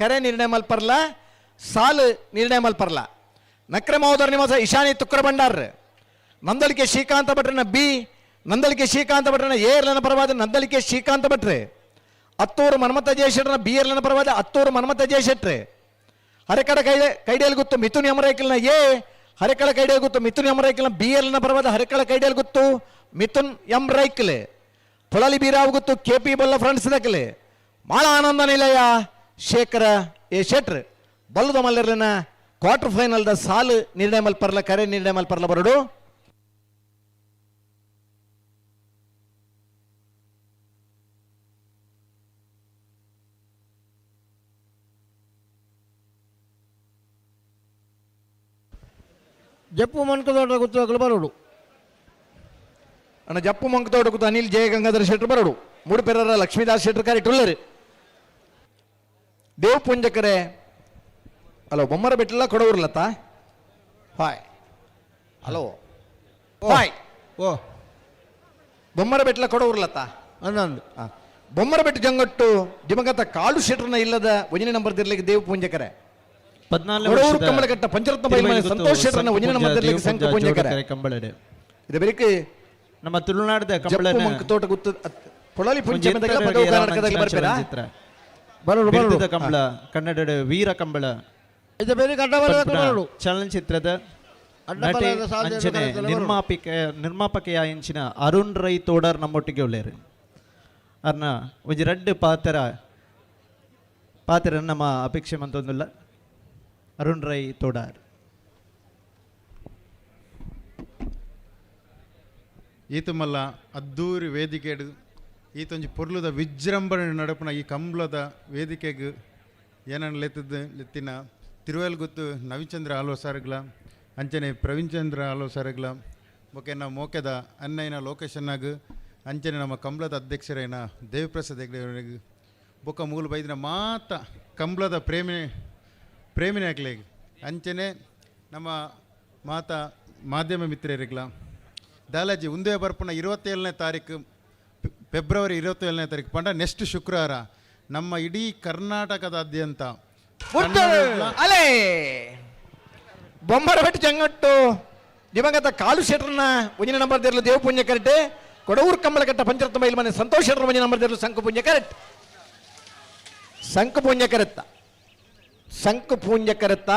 ಕರೆ ನಿರ್ಣಯ ಮಲ್ಪರ್ಲ. ಸಾಲು ನಿರ್ಣಯ ಮಲ್ಪರ್ಲ. ನಕ್ರೆ ಮಹೋದರ ನಿವಾಸ ಇಶಾನಿ ತುಕ್ರ ಭಂಡಾರ್ ನಂದಳಿಕೆ ಶ್ರೀಕಾಂತ ಭಟ್ರನ ಬಿ ನಂದಳಿಕೆ ಶ್ರೀಕಾಂತ ಭಟ್ರನ ಎ ಎರ್ಲನ ಪರವಾದ ನಂದಳಿಕೆ ಶ್ರೀಕಾಂತ ಭಟ್ರೆ. ಅತ್ತೂರು ಮನ್ಮಥ ಜಯಶೆಟ್ರನ ಬಿ ಎರ್ಲನ ಪರವಾದ ಅತ್ತೂರು ಮನ್ಮಥ ಜಯಶೆಟ್ರೆ. ಹರೆಕಡ ಕೈಡಿಯಲ್ ಗುತ್ತು ಮಿಥುನ್ ಯಮರೈಕಲ್ನ ಎ ಹರೆಕಳ ಕೈಡಿಯಲ್ ಗುತ್ತು ಮಿಥುನ್ ಎಂ ರೈಕಲ್ನ ಬಿ ಎಲ್ನ ಪರವಾದ ಹರೆಕಳ ಕೈಡಿಯಲ್ ಗುತ್ತು ಮಿಥುನ್ ಎಂ ರೈಕಲೆ. ಪೊಳಲಿ ಬೀರಾವ್ ಗುತ್ತು ಕೆ ಪಿ ಬೊಲ್ಲ ಫ್ರೆಂಡ್ಸ್ ದಕಲೆ. ಮಾಳ ಆನಂದ ನಿಲಯ ಶೇಖರ ಎ ಶೆಟ್ರ್ ಬಲ್ಲದ ಮಲ್ಲರ್ಲಿನ ಕ್ವಾರ್ಟರ್ ಫೈನಲ್ದ ಸಾಲು ನಿರ್ಣಯ ಮಲ್ಪರ್ಲ ಕರೆ ನಿರ್ಣಯ ಮಲ್ಪರ್ಲ ಬರಡು. ಜಪ್ಪು ಮಂಕದೋಟ ಗುತ್ತುವಾಗಲು ಬರೋಡು. ಅಣ್ಣ ಜಪ್ಪು ಮಂಕದೋಟ ಗುತ್ತು ಅನಿಲ್ ಜಯ ಗಂಗಾಧರ ಶೆಟ್ರು ಬರೋಡು. ಮೂಡುಪೆರರ ಲಕ್ಷ್ಮೀದಾಸ್ ಶೆಟ್ರು ಕಾರಿಟ್ಟುಳ್ಳರು. ದೇವ್ ಪುಂಜಕರೆ ಹಲೋ ಬೊಮ್ಮರ ಬೆಟ್ಟಲ್ಲ ಕೊಡವೂರ್ಲತ್ತ hi hello hi ಓ ಬೊಮ್ಮರ ಬೆಟ್ಟಲ ಕೊಡವೂರ್ಲತ್ತ ಅನ್ನಂದು ಬೊಮ್ಮರ ಬೆಟ್ಟ ಜಂಗಟ್ಟು ದಿವಂಗತ ಕಾಳು ಶೆಟ್ರನ ಇಲ್ಲದ ಒಂದನೇ ನಂಬರ್ ದಿರ್ಲಿಕ್ಕೆ ದೇವ್ ಪುಂಜಕರೆ. 14 ಕಮಲಘಟ್ಟ ಪಂಚರತ್ನ ಬೈಮನೆ ಸಂತೋಷ್ ಶೆಟ್ಟರನ ಒಂದನೇ ನಂಬರ್ ದಿರ್ಲಿಕ್ಕೆ ಸಂಕ ಪುಂಜಕರೆ. ಕಂಬಳಡೆ ಇದು ಬೆರಿಕೆ ನಮ್ಮ ತುಳುನಾಡದ ಕಂಬಳ ತೋಟ ಗುತ್ತು ಪೊಳಲಿ ಪುಂಜ ಪದವು ಕರ್ನಾಟಕದಲ್ಲಿ ಬರ್ಪೇರಾ ಬರೋಡು ಬರೋಡು ಕಂಬಳ ಕನ್ನಡ ವೀರ ಕಂಬಳ ಇದು ಬೇರೆ ಅಡ್ಡ ಚಲನಚಿತ್ರದ ನಟಿ ಅಂಚನೆ ನಿರ್ಮಾಪಕೆಯ ಇಂಚಿನ ಅರುಣ್ ರೈ ತೋಡರ್ ನಮ್ಮೊಟ್ಟಿಗೆ ಉಳ್ಳೇರು. ಅರ್ನ ಒಂಜಿ ರಡ್ಡ್ ಪಾತ್ರ ಪಾತ್ರ ನಮ್ಮ ಅಪೇಕ್ಷೆ ಮಂತೊಂದುಲ್ಲ ಅರುಣ್ ರೈ ತೋಡಾರ್. ಈತುಮಲ್ಲ ಅದ್ದೂರಿ ವೇದಿಕೆಡು ಈತೊಂಜಿ ಪೊರ್ಲುದ ವಿಜೃಂಭಣೆ ನಡಪುನ ಈ ಕಂಬ್ಲದ ವೇದಿಕೆಗೆ ಏನನ್ನ ಲೆತ್ತದ್ದು ಲೆತ್ತಿನ ತಿರುವೆಲ್ ಗುತ್ತು ನವೀಚಂದ್ರ ಆಲ್ವ ಸಾರ್ಗ್ಲ ಅಂಚನೆ ಪ್ರವೀಣ್ ಚಂದ್ರ ಆಲ್ವ ಸಾರ್ಗ್ಲ ಬೊಕೆನ ಮೋಕೆದ ಅನ್ನೈನ ಲೋಕೇಶನ್ನಾಗ ಅಂಚನೆ ನಮ್ಮ ಕಂಬ್ಲದ ಅಧ್ಯಕ್ಷರೇನ ದೇವಪ್ರಸಾದ್ ಹೆಗ್ಡೆ ಬೊಕ್ಕ ಮೂಲು ಬೈದಿನ ಮಾತ ಕಂಬ್ಲದ ಪ್ರೇಮಿನ ಹಾಕ್ಲೇಗ್ ಅಂಚನೆ ನಮ್ಮ ಮಾತಾ ಮಾಧ್ಯಮ ಮಿತ್ರರಿಗ್ಲ ದಾಲಾಜಿ ಉಂದೇ ಬರ್ಪುನ 27ನೇ ತಾರೀಕು ಫೆಬ್ರವರಿ 27ನೇ ತಾರೀಕು ಪಂಡ ನೆಕ್ಸ್ಟ್ ಶುಕ್ರವಾರ ನಮ್ಮ ಇಡೀ ಕರ್ನಾಟಕದಾದ್ಯಂತ ಅಲೇ ಬೊಂಬರಬೆಟ್ಟು ಜಂಗಟ್ಟು ದಿವಂಗತ ಕಾಲು ಶೆಟ್ರನ್ನ ಒಂದಿನ ನಂಬರ್ ದೇರ್ಲು ದೇವಪುಣ್ಯ ಕರೆಕ್ಟ್. ಕೊಡವೂರು ಕಂಬಳಕಟ್ಟ ಪಂಚರತ್ನ ಬೈಲ್ ಮನೆ ಸಂತೋಷ್ ಶೆಟ್ರ ಒಂದಿನ ನಂಬರ್ ದೇರ್ಲು ಸಂಕಪುಂಜ ಕರೆಕ್ಟ್. ಸಂಕಪುಂಜ ಕರೆತ್ತ ಸಂಕಪೂಂಜ ಕರೆತ್ತ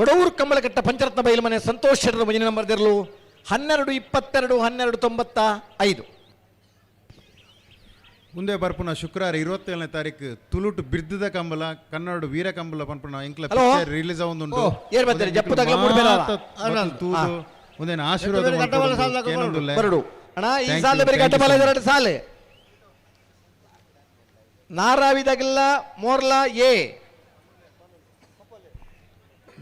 ಕೊಡವೂರು ಕಂಬಳಕಟ್ಟ ಪಂಚರತ್ನ ಬೈಲ್ ಮನೆ ಸಂತೋಷ್ ಶೆಟ್ರ ಒಂದಿನ ನಂಬರ್ ದೇರ್ಲು 12 22 12 95. ಮುಂದೆ ಬರ್ಪುನ ಶುಕ್ರವಾರ 27ನೇ ತಾರೀಕು ತುಳುಟು ಬಿರ್ದದ ಕಂಬಲ ಕನ್ನಡ ವೀರ ಕಂಬಲ ಪನ್ಪುನ ಎಂಕ್ಲ ಪಿಕ್ಚರ್ ರಿಲೀಸ್ ಆವೊಂದುಂಡು. ಒಂದೇನು ಆಶೀರ್ವಾದ ಬರಡು ಅಣ್ಣ ಈ ಸಾಲ ಬೇರೆ ಅಡ್ಡಬಲ ಎರಡು ಸಾಲೆ ನಾರಾವಿದಾಗೆಲ್ಲ ಮೋರ್ಲಾ ಎ.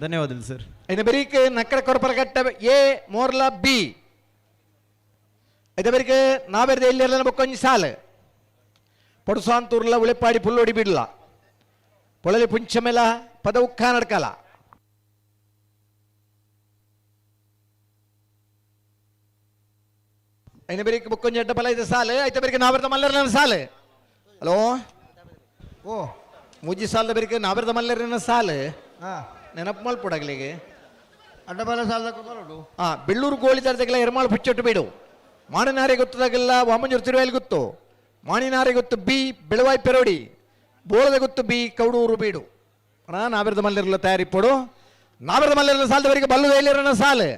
ಧನ್ಯವಾದಗಳು ಸರ್. ಇನ್ನು ಬೆರಿಕೆ ನಕ್ಕರ ಕೊರಪರಗಟ್ಟ ಎ ಮೋರ್ಲಾ ಬಿ. ಇದು ಬೆರಿಕೆ ನಾವೆರ್ದ ಎಲ್ಲಿ ಬೊಕ್ಕೊಂಜಿ ಸಾಲು ಪಡುಸಾಂತೂರ್ಲ ಉಳೆಪಾಡಿ ಪುಲ್ಲೋಡಿ ಬಿಡ್ಲ ಪೊಳಲಿ ಪುಂಚಮೆಲ ಪದ ಉಕ್ಕ ನಡ್ಕಲ. ಐನ ಬೆರಿಕೆ ಬೊಕ್ಕೊಂಜಿ ಅಡ್ಡ ಬಲ ಇದೆ ಸಾಲು ಐತ ಬೆರಿಕೆ ನಾವೆರ್ದ ಮಲ್ಲರ್ನ ಸಾಲು ಹಲೋ ಓ ಮುಜ್ಜಿ ಸಾಲದ ಬೆರಿಕೆ ನಾವೆರ್ದ ಮಲ್ಲರ್ನ ಸಾಲು ನೆನಪು ಮಲ್ಪೊಡಗ್ಲಿಗೆ ಅಡ್ಡಬಲ ಸಾಲದ ಬರೋಡು. ಹಾಂ ಬೆಳ್ಳೂರು ಗೋಳಿ ತರದಾಗೆಲ್ಲ ಎರ್ಮಾಳು ಪುಚ್ಚೊಟ್ಟು ಬೀಡು ಮಾಣಿನಾರೆ ಗೊತ್ತದಾಗೆಲ್ಲ ವಾಮಂಜೂರು ತಿರುವೇಲ್ ಗೊತ್ತು ಮಾಣಿನಾರೆ ಗೊತ್ತು ಬಿ ಬೆಳವಾಯಿ ಪೆರೋಡಿ ಬೋಳದ ಗೊತ್ತು ಬಿ ಕೌಡೂರು ಬೀಡು. ಅಣ್ಣ ನಾವೆರ್ದ ಮಲ್ಲಿರಲ್ಲ ತಯಾರಿ ಪೊಡು ನಾವೆರ್ದ ಮಲ್ಲಿರಲ್ಲ ಸಾಲದವರೆಗೆ ಬಲ್ಲು ಎಲ್ಲಿರನ ಸಾಲು.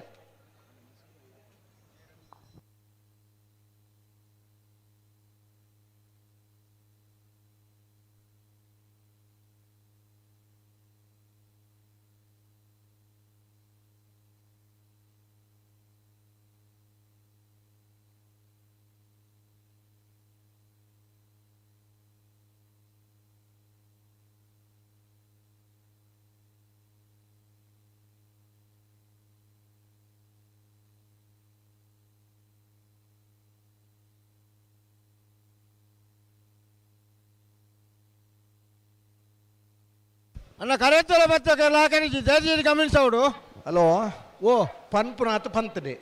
ಅಣ್ಣ ಕರೆತ್ತಲ ಬತ್ತ ಲಾಕನಿಜಿ ಜಾಜಿ ಗಮನಿಸೋಡು. ಹಲೋ ಓ ಪನ್ಪುನಾಥ ಪಂತದೆ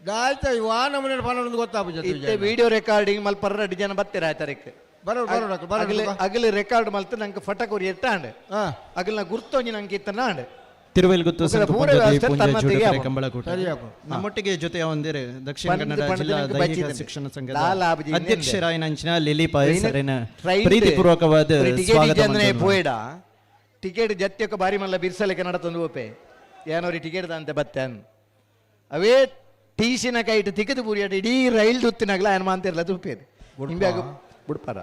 ದಾಯ್ತ ಇವ ನಮ್ಮನೆ ಪನ್ನೊಂದು ಗೊತ್ತಾಪುಜ ಇತ್ತೆ ವಿಡಿಯೋ ರೆಕಾರ್ಡಿಂಗ್ ಮಲ್ಪ ರೆಡ್ಡು ಜನ ಬತ್ತೀರ ಆ ತಾರೀಕು. ಬರೋಡು ಬರೋಡು ಬರೋಡು. ಅಗಲ ರೆಕಾರ್ಡ್ ಮಲ್ತು ನಂಗೆ ಫಟಕೋರಿ ಎಟ್ಟಾಂಡ್ ಅಗಲ್ನ ಗುರ್ತೊಂಜಿ ನಂಗೆ ಇತ್ತನಾಂಡ್. ತಿರುವೈಲ್ಗುತ್ತು ಕಂಬಳಕೂಟ ನಮ್ಮೊಟ್ಟಿಗೆ ಜೊತೆಯ ಒಂದಿರು ದಕ್ಷಿಣ ಕನ್ನಡ ಜಿಲ್ಲಾ ದೈಹಿಕ ಶಿಕ್ಷಣ ಸಂಘದ ಅಧ್ಯಕ್ಷರಾಯಿನಂಚಿನ ಲಿಲಿ ಪಾಯಸ್ ಪ್ರೀತಿಪೂರ್ವಕವಾದ ಸ್ವಾಗತ. ಪೋಯಡ ಟಿಕೆಟ್ ಜತ್ಯಕ್ಕೆ ಬಾರಿ ಮಲ್ಲ ಬಿರ್ಸಲೆ ಕನ್ನಡ ತಂದು ಓಪೆ ಏನೋರಿ ಟಿಕೆಟ್ ದಂತೆ ಬತ್ತೇನ್ ಅವೇ ಟೀಸಿನ ಕೈಟ್ ತಿಕ್ಕದು ಪೂರಿಯಾಟ ಇಡೀ ರೈಲ್ ದುತ್ತಿನಾಗಲ ಏನ್ ಮಾಂತಿರಲ್ಲ ತುಪ್ಪೇದು ಹಿಂಬ್ಯಾಗ ಬುಡ್ಪಾರ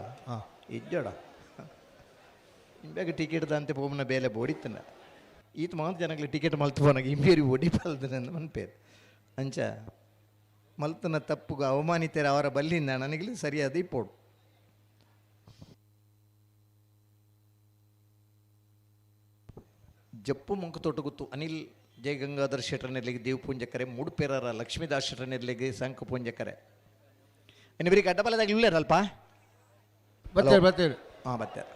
ಇಜ್ಜೋಡ ಹಿಂಬ್ಯಾಗ ಟಿಕೆಟ್ ದಂತೆ ಪೋಮನ ಬೇಲೆ ಬೋಡಿತ್ತನ ಈತ ಮಾತು ಜನಗಳಿಗೆ ಟಿಕೆಟ್ ಮಲ್ತು ಪೋನಾಗ ಇಂಬೇರಿ ಒಡಿ ಪಲ್ದನ ಮನ್ಪೇರು ಅಂಚ ಮಲ್ತನ ತಪ್ಪುಗ ಅವಮಾನಿತರ ಅವರ ಬಲ್ಲಿಂದ ನನಗೆ ಸರಿಯಾದ ಇಪ್ಪೋಡು. ಜಪ್ಪು ಮಂಕುತೋಟ ಗೊತ್ತು ಅನಿಲ್ ಜಯ ಗಂಗಾಧರ್ ಶೆಟ್ಟರ್ನೆಲ್ಲಿಗೆ ದೇವ್ ಪೂಂಜಕರೆ, ಮೂಡುಪೇರರ ಲಕ್ಷ್ಮೀದಾಸ್ ಶೆಟ್ಟರ್ನೆಲ್ಲಿಗೆ ಸಂಕ ಪೂಂಜಕರೆ. ಇನ್ನು ಬೇರೆ ಅಡ್ಡಬಲದಾಗ ಇಲ್ಲೇರಲ್ಪ ಬರ್ತಾರೆ ಬರ್ತಾರೆ. ಹಾಂ ಬರ್ತಾರೆ.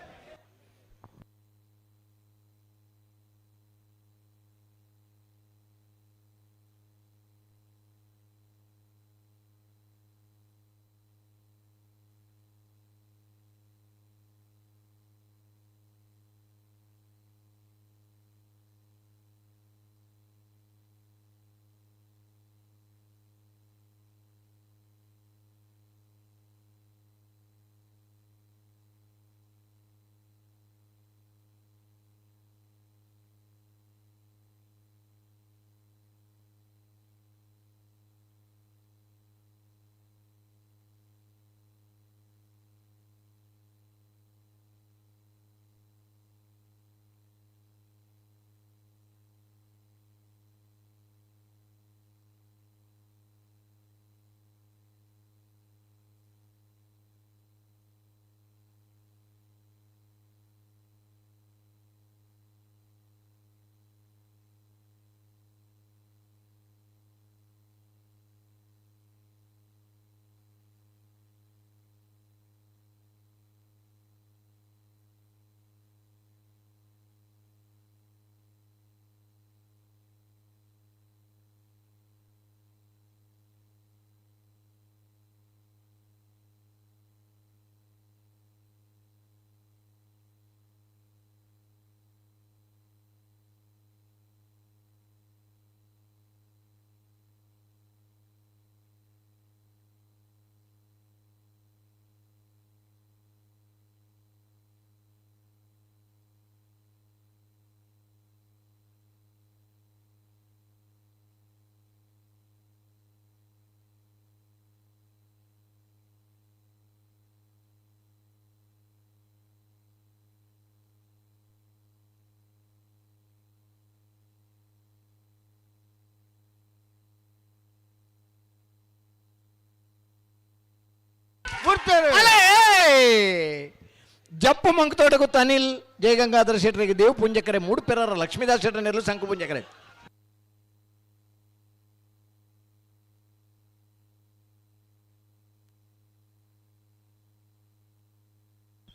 ಜಪ್ಪು ಮಂಕತೋಟ ಗೊತ್ತು ಅನಿಲ್ ಜಯಗಂಗಾಧರ ಶೆಟ್ಟರಿಗೆ ದೇವ್ ಪುಂಜಕರೆ, ಮೂಡುಪೆರರ ಲಕ್ಷ್ಮೀದಾಸ್ ಶೆಟ್ಟರ್ನೆಲ್ಲೂ ಸಂಕು ಪುಂಜಕರೆ.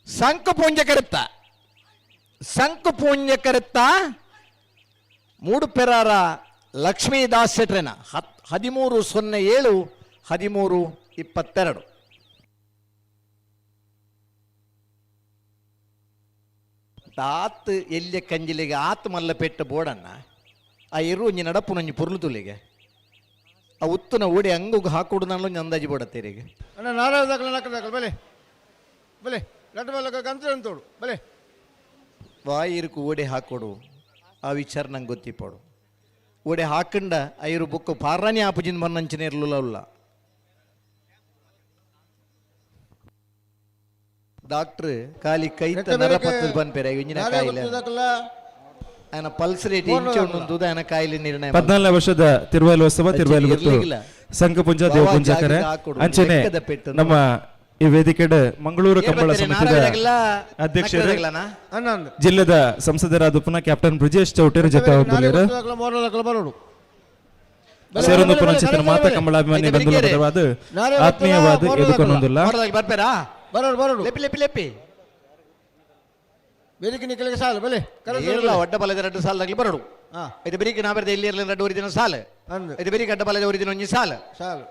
ಸಂಕು ಪುಂಜಕರುತ್ತ ಸಂಕು ಪುಂಜಕರುತ್ತ ಮೂಡುಪೆರರ ಲಕ್ಷ್ಮೀದಾಸ್ ಶೆಟ್ಟರನ 13:07 13:22. ಆತ್ ಎಲ್ಯ ಕಂಜಿಲಿಗೆ ಆತ್ ಮಲ್ಲ ಪೆಟ್ಟ ಬೋಡಣ್ಣ ಆ ಎರು ಒಂಜಿ ನಡಪು ನಂಜಿ ಪೊರ್ಲು ತುಲಿಗೆ ಆ ಉತ್ತುನ ಓಡಿ ಅಂಗುಗ್ ಹಾಕೊಡು ನಾನು ಒಂಜಿ ಅಂದಾಜಿ ಬೋಡತ್ತೇರಿಗೆ. ಅಣ್ಣ ನಾರಾಯಣ ದಾಖಲೆ ನಾಲ್ಕು ದಾಖಲೆ ಬಲೆ ಬಲೆ ಲಡ್ಡು ಬಲಕ ಕಂತ್ರ ಅಂತೋಡು ಬಲೆ ವಾಯಿರ್ಕು ಓಡಿ ಹಾಕೊಡು ಆ ವಿಚಾರ ನಂಗೆ ಗೊತ್ತಿಪ್ಪೋಡು. ಓಡೆ ಹಾಕಂಡ ಐರು ಬುಕ್ ಪಾರಾಣಿ ಆಪುಜಿನ ಮನ್ನಂಚಿನ ಇರಲಿಲ್ಲ. ಡಾಕ್ಟ್ರ್ ಖಾಲಿ ಕೈತ ನರಪತ್ತದ ಬಂದ್ಪೇರೆ ಇಂಜಿನ ಕಾಯಿಲೆ ಆಯನ ಪಲ್ಸ್ ರೇಟ್ ಇಂಚೆ ಉಂಡು ಆಯನ ಕಾಯಿಲೆ ನಿರ್ಣಯ. 14ನೇ ವರ್ಷದ ತಿರುವೈಲೋತ್ಸವ ತಿರುವೈಲು ಸಂಘಪುಂಜ ದೇವಪುಂಜಕರೆ ಅಂಚನೆ ನಮ್ಮ ಈ ವೇದಿಕೆ ಮಂಗಳೂರು ಕಂಬಳ ಸಮಿತಿಯ ಅಧ್ಯಕ್ಷರು ಜಿಲ್ಲೆದ ಸಂಸದರಾದ ಪುನಃ ಕ್ಯಾಪ್ಟನ್ ಬ್ರಿಜೇಶ್ ಚೌಟೇರ್ ಜೊತೆ ಸೇರೊಂದು ಪುನಃ ಮಾತಾ ಕಂಬಳಾಭಿಮಾನಿ ಬಂಧುಲ ಆತ್ಮೀಯವಾದ ಎದುಕೊಂಡೊಂದಿಲ್ಲ. ಬರೋಡು ಬರೋಡು ಲೆಪ್ಪಿ ಲೆಪ್ಪಿ ಲೆಪ್ಪಿ ಬೇರಿಕೆ ನಿಕ್ಕಲಿಗೆ ಸಾಲು ಬಲೆ ಏರ್ಲ ಒಡ್ಡ ಬಲದ ಎರಡು ಸಾಲದಾಗಲಿ ಬರೋಡು. ಇದು ಬೆರಿಕೆ ನಾ ಬರ್ದೆ ಇಲ್ಲಿ ಇರಲಿ ಎರಡು ದಿನ ಸಾಲು, ಇದು ಬೆರಿಕೆ ಅಡ್ಡ ಬಲದ ಒಂದು ದಿನ ಒಂಜಿ ಸಾಲು ಸಾಲು.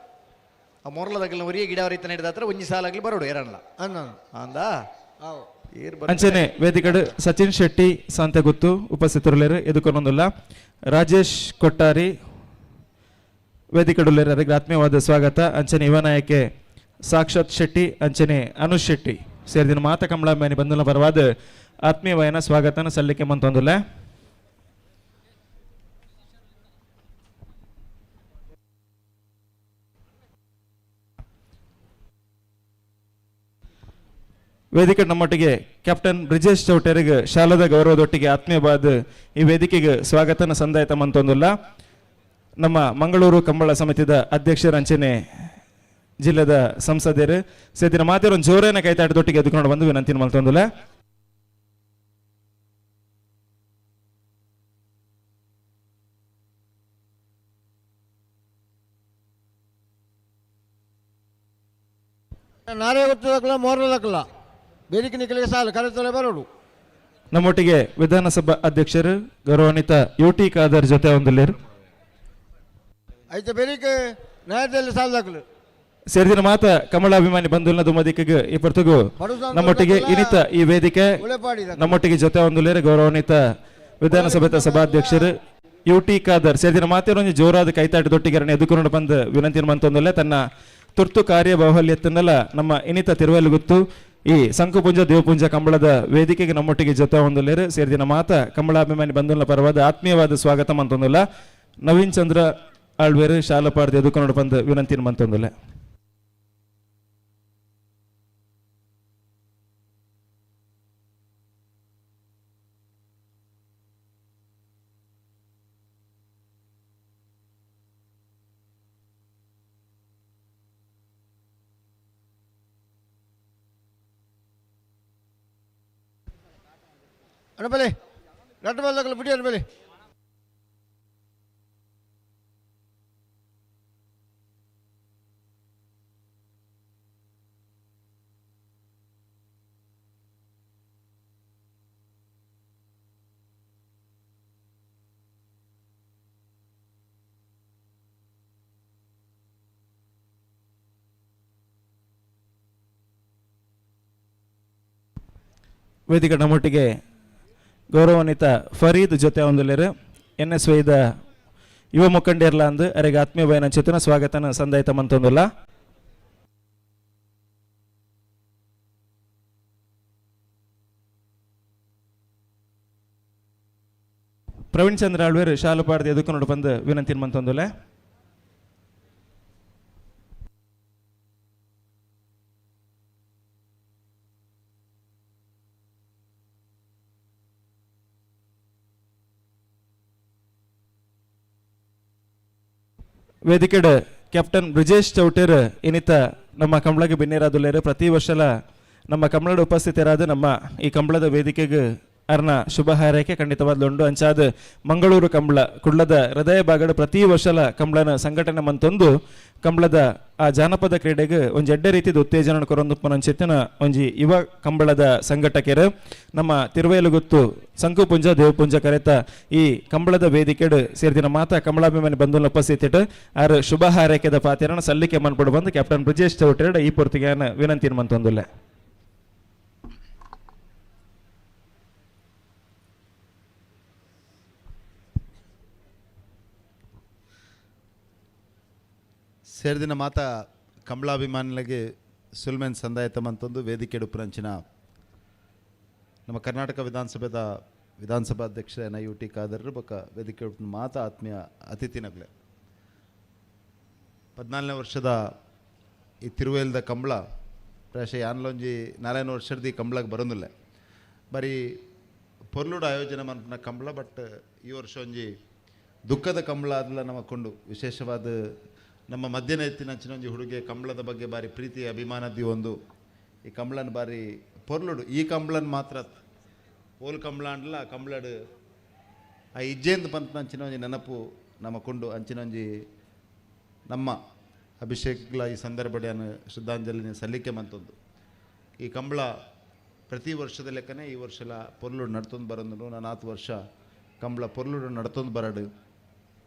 ಆ ಮೊರಲದಾಗಲ ಒರಿಯ ಗಿಡ ಅವರಿತ್ತ ನಡೆದಾತ್ರ ಒಂಜಿ ಸಾಲಾಗ್ಲಿ ಬರೋಡು ಏರಣ್ಣ ಅಂದ. ಅಂಚನೆ ವೇದಿಕಡು ಸಚಿನ್ ಶೆಟ್ಟಿ ಸಾಂತೆಗುತ್ತು ಉಪಸ್ಥಿತರುಲೇರು ಎದುಕೊನೊಂದುಲ್ಲ. ರಾಜೇಶ್ ಕೊಟ್ಟಾರಿ ವೇದಿಕಡುಲ್ಲೇರು ಅದಕ್ಕೆ ಆತ್ಮೀಯವಾದ ಸ್ವಾಗತ. ಅಂಚನೆ ಯುವ ನಾಯಕೆ ಸಾಕ್ಷಾತ್ ಶೆಟ್ಟಿ ಅಂಚನೆ ಅನುಷ್ ಶೆಟ್ಟಿ ಸೇರಿದಿನ ಮಾತ ಕಮಲಾಭಿಮಾನಿ ಬಂಧುಲ ಪರವಾದ ಆತ್ಮೀಯವಾಯನ ಸ್ವಾಗತನ ಸಲ್ಲಿಕೆ ಮಂತೊಂದುಲ್ಲ. ವೇದಿಕೆ ನಮ್ಮೊಟ್ಟಿಗೆ ಕ್ಯಾಪ್ಟನ್ ಬ್ರಿಜೇಶ್ ಚೌಟರಿಗೆ ಶಾಲದ ಗೌರವದೊಟ್ಟಿಗೆ ಆತ್ಮೀಯವಾದ ಈ ವೇದಿಕೆಗೆ ಸ್ವಾಗತನ ಸಂದಾಯತ ಮಂತೊಂದುಲ್ಲ. ನಮ್ಮ ಮಂಗಳೂರು ಕಂಬಳ ಸಮಿತಿದ ಅಧ್ಯಕ್ಷರ ಅಂಚನೆ ಜಿಲ್ಲೆದ ಸಂಸದರು ಸೇದಿನ ಮಾತಿರೋ ಜೋರೇನ ಕೈತಾಟದೊಟ್ಟಿಗೆ ಎದ್ಕೊಂಡು ಬಂದು ವಿನಂತಿ ಮಲ್ತೊಂದುಲ್ಲ. ನಾರೇ ಗೊತ್ತದಕ್ಕಲ್ಲ ಮೋರದಕ್ಕಲ್ಲ ಬೇಡಿಕೆ ನಿಕ್ಕಲಿಗೆ ಸಾಲು ಕರೆತಲೆ ಬರೋಡು. ನಮ್ಮೊಟ್ಟಿಗೆ ವಿಧಾನಸಭಾ ಅಧ್ಯಕ್ಷರು ಗೌರವಾನ್ವಿತ ಯು ಟಿ ಖಾದರ್ ಜೊತೆ ಒಂದುಲ್ಲೇರು. ಐತೆ ಬೇಡಿಕೆ ನ್ಯಾಯದಲ್ಲಿ ಸಾಲದಾಕಲು ಸೇರಿದಿನ ಮಾತ ಕಮಲಾಭಿಮಾನಿ ಬಂಧುಲ್ನ ದುಮದಿಕ್ಕಿಗೆ ಈ ಪರ್ತುಗು ನಮ್ಮೊಟ್ಟಿಗೆ ಇನಿತ ಈ ವೇದಿಕೆ ನಮ್ಮೊಟ್ಟಿಗೆ ಜೊತೆ ಒಂದುಲ್ಲೇರು ಗೌರವಾನ್ವಿತ ವಿಧಾನಸಭೆತ ಸಭಾಧ್ಯಕ್ಷರು ಯು ಟಿ ಖಾದರ್ ಸೇರಿದಿನ ಮಾತೇರೊಂದು ಜೋರಾದ ಕೈತಾಟದೊಟ್ಟಿಗೆ ಎದುಕೊಂಡು ಬಂದು ವಿನಂತಿ ಮಂತೊಂದುಲ್ಲೆ. ತನ್ನ ತುರ್ತು ಕಾರ್ಯ ಬಾಹುಲ್ಯತ್ತನ್ನೆಲ್ಲ ನಮ್ಮ ಇನಿತ ತಿರುವಲುಗುತ್ತು ಈ ಸಂಕುಪುಂಜ ದೇವಪುಂಜ ಕಂಬಳದ ವೇದಿಕೆಗೆ ನಮ್ಮೊಟ್ಟಿಗೆ ಜೊತೆ ಹೊಂದಲೇರು ಸೇರಿದಿನ ಮಾತ ಕಂಬಳಾಭಿಮಾನಿ ಬಂಧುಲ ಪರವಾದ ಆತ್ಮೀಯವಾದ ಸ್ವಾಗತ ಮಂತೊಂದುಲ್ಲ. ನವೀನ್ ಚಂದ್ರ ಆಳ್ವೇರು ಶಾಲಪಾರ್ದ ಎದುಕೊಂಡು ಬಂದು ವಿನಂತಿ ಮಂತೊಂದುಲ್ಲ. ಅಣಬಲೆ ನಟಬಲ್ಲಕಲ ಬಿಡಿ ಅಣಬಲೆ. ವೇದಿಕೆ ನಮ್ಮೊಟ್ಟಿಗೆ ಗೌರವಾನ್ವಿತ ಫರೀದ್ ಜೊತೆ ಒಂದುಲೇರು ಎನ್ ಎಸ್ ವೈದ ಯುವ ಮುಖಂಡಿರ್ಲ ಅಂದು ಅರೆಗೆ ಆತ್ಮೀಯ ಬಯನ ಚೇತನ ಸ್ವಾಗತನ ಸಂದಾಯಿತ ಮಂತೊಂದುಲ್ಲ. ಪ್ರವೀಣ್ ಚಂದ್ರ ಆಳ್ವೇರು ಶಾಲುಪಾಡ್ದು ಎದುಕೊಂಡು ಬಂದು ವಿನಂತಿ ಮಂತೊಂದುಲ್ಲ. ವೇದಿಕೆಡ್ ಕ್ಯಾಪ್ಟನ್ ಬ್ರಿಜೇಶ್ ಚೌಟೇರ್ ಇನ್ನಿತ ನಮ್ಮ ಕಂಬಳಗೆ ಬಿನ್ನೇರಾದುಲ್ಲೇರು ಪ್ರತಿ ವರ್ಷಲ ನಮ್ಮ ಕಂಬಳದ ಉಪಸ್ಥಿತರಾದ ನಮ್ಮ ಈ ಕಂಬಳದ ವೇದಿಕೆಗೆ ಅರ್ನ ಶುಭ ಹಾರೈಕೆ ಖಂಡಿತವಾದ್ಲುಂಡು. ಅಂಚಾದ ಮಂಗಳೂರು ಕಂಬಳ ಕುಡ್ಲದ ಹೃದಯ ಭಾಗದ ಪ್ರತಿ ವರ್ಷಲ ಕಂಬಳನ ಸಂಘಟನೆ ಮಂತೊಂದು ಕಂಬಳದ ಆ ಜಾನಪದ ಕ್ರೀಡೆಗೆ ಒಂಜಿ ಎಡ್ಡೆ ರೀತಿದ ಉತ್ತೇಜನ ಕೊರೊಂದುಪ್ಪುನಂಚಿತ್ತಿನ ಒಂಜಿ ಯುವ ಕಂಬಳದ ಸಂಘಟಕರು ನಮ್ಮ ತಿರುವೇಲುಗುತ್ತು ಸಂಕುಪುಂಜ ದೇವಪುಂಜ ಕರೆತ ಈ ಕಂಬಳದ ವೇದಿಕೆಡು ಸೇರಿದಿನ ಮಾತಾ ಕಂಬಳಾಭಿಮಾನಿ ಬಂಧುನ ಉಪಸ್ಥಿತಿಟ್ಟು ಆರು ಶುಭ ಹಾರೈಕೆದ ಪಾತಿರನ ಸಲ್ಲಿಕೆ ಮನ್ಪಡು ಬಂದು ಕ್ಯಾಪ್ಟನ್ ಬ್ರಿಜೇಶ್ ಚೌಟೇರ್ಡ ಈ ಪೂರ್ತಿಗೆ ವಿನಂತಿ ಮಂತೊಂದುಲ್ಲ. ಸೇರಿದಿನ ಮಾತಾ ಕಂಬಳಾಭಿಮಾನಿಗಳಿಗೆ ಸುಲ್ಮೆನ್ ಸಂದಾಯತ ಮಂತೊಂದು ವೇದಿಕೆ ಉಪರಂಚಿನ ನಮ್ಮ ಕರ್ನಾಟಕ ವಿಧಾನಸಭೆದ ವಿಧಾನಸಭಾಧ್ಯಕ್ಷ ಎನ್ I U T Khader ಬೊಕ್ಕ ವೇದಿಕೆ ಮಾತಾ ಆತ್ಮೀಯ ಅತಿಥಿನಗಲೆ. 14ನೇ ವರ್ಷದ ಈ ತಿರುವೇಲ್ದ ಕಂಬಳ ಪ್ರಾಯಶಃ ಯಾನ್ಲೊಂಜಿ 4 ವರ್ಷದ ಈ ಕಂಬಳಕ್ಕೆ ಬರೋದಿಲ್ಲ, ಬರೀ ಪೊರ್ಲುಡು ಆಯೋಜನೆ ಮನ್ಪುನ ಕಂಬಳ. ಬಟ್ ಈ ವರ್ಷ ಒಂಜಿ ದುಃಖದ ಕಂಬಳ ಅದಲ್ಲ ನಮ್ಮ ಕೊಂಡು ವಿಶೇಷವಾದ ನಮ್ಮ ಮಧ್ಯನ ಎತ್ತಿನ ಒಂಜಿ ಹುಡುಗೆ ಕಂಬಳದ ಬಗ್ಗೆ ಬಾರಿ ಪ್ರೀತಿ ಅಭಿಮಾನದಿ ಒಂದು ಈ ಕಂಬಳನ ಬಾರಿ ಪೊರ್ಲುಡು. ಈ ಕಂಬಳನ್ ಮಾತ್ರ ಓಲ್ ಕಂಬಳ ಅಂಡ್ಲ ಆ ಕಂಬಳಡು ಆ ಇಜ್ಜೇಂದು ಪಂತ ಅಂಚಿನ ಒಂಜಿ ನೆನಪು ನಮ್ಮ ಕೊಂಡು ಅಂಚಿನ ಒಂಜಿ ನಮ್ಮ ಅಭಿಷೇಕ್ಲ ಈ ಸಂದರ್ಭಡೆಯನ್ನು ಶ್ರದ್ಧಾಂಜಲಿನ ಸಲ್ಲಿಕೆ ಮಂತೊಂದು. ಈ ಕಂಬಳ ಪ್ರತಿ ವರ್ಷದ ಲೆಕ್ಕನೇ ಈ ವರ್ಷಲ ಪೊರ್ಲುಡು ನಡ್ತೊಂದು ಬರೋದು. ನಾನು 4 ವರ್ಷ ಕಂಬಳ ಪೊರ್ಲುಡು ನಡ್ತೊಂದು ಬರಡು.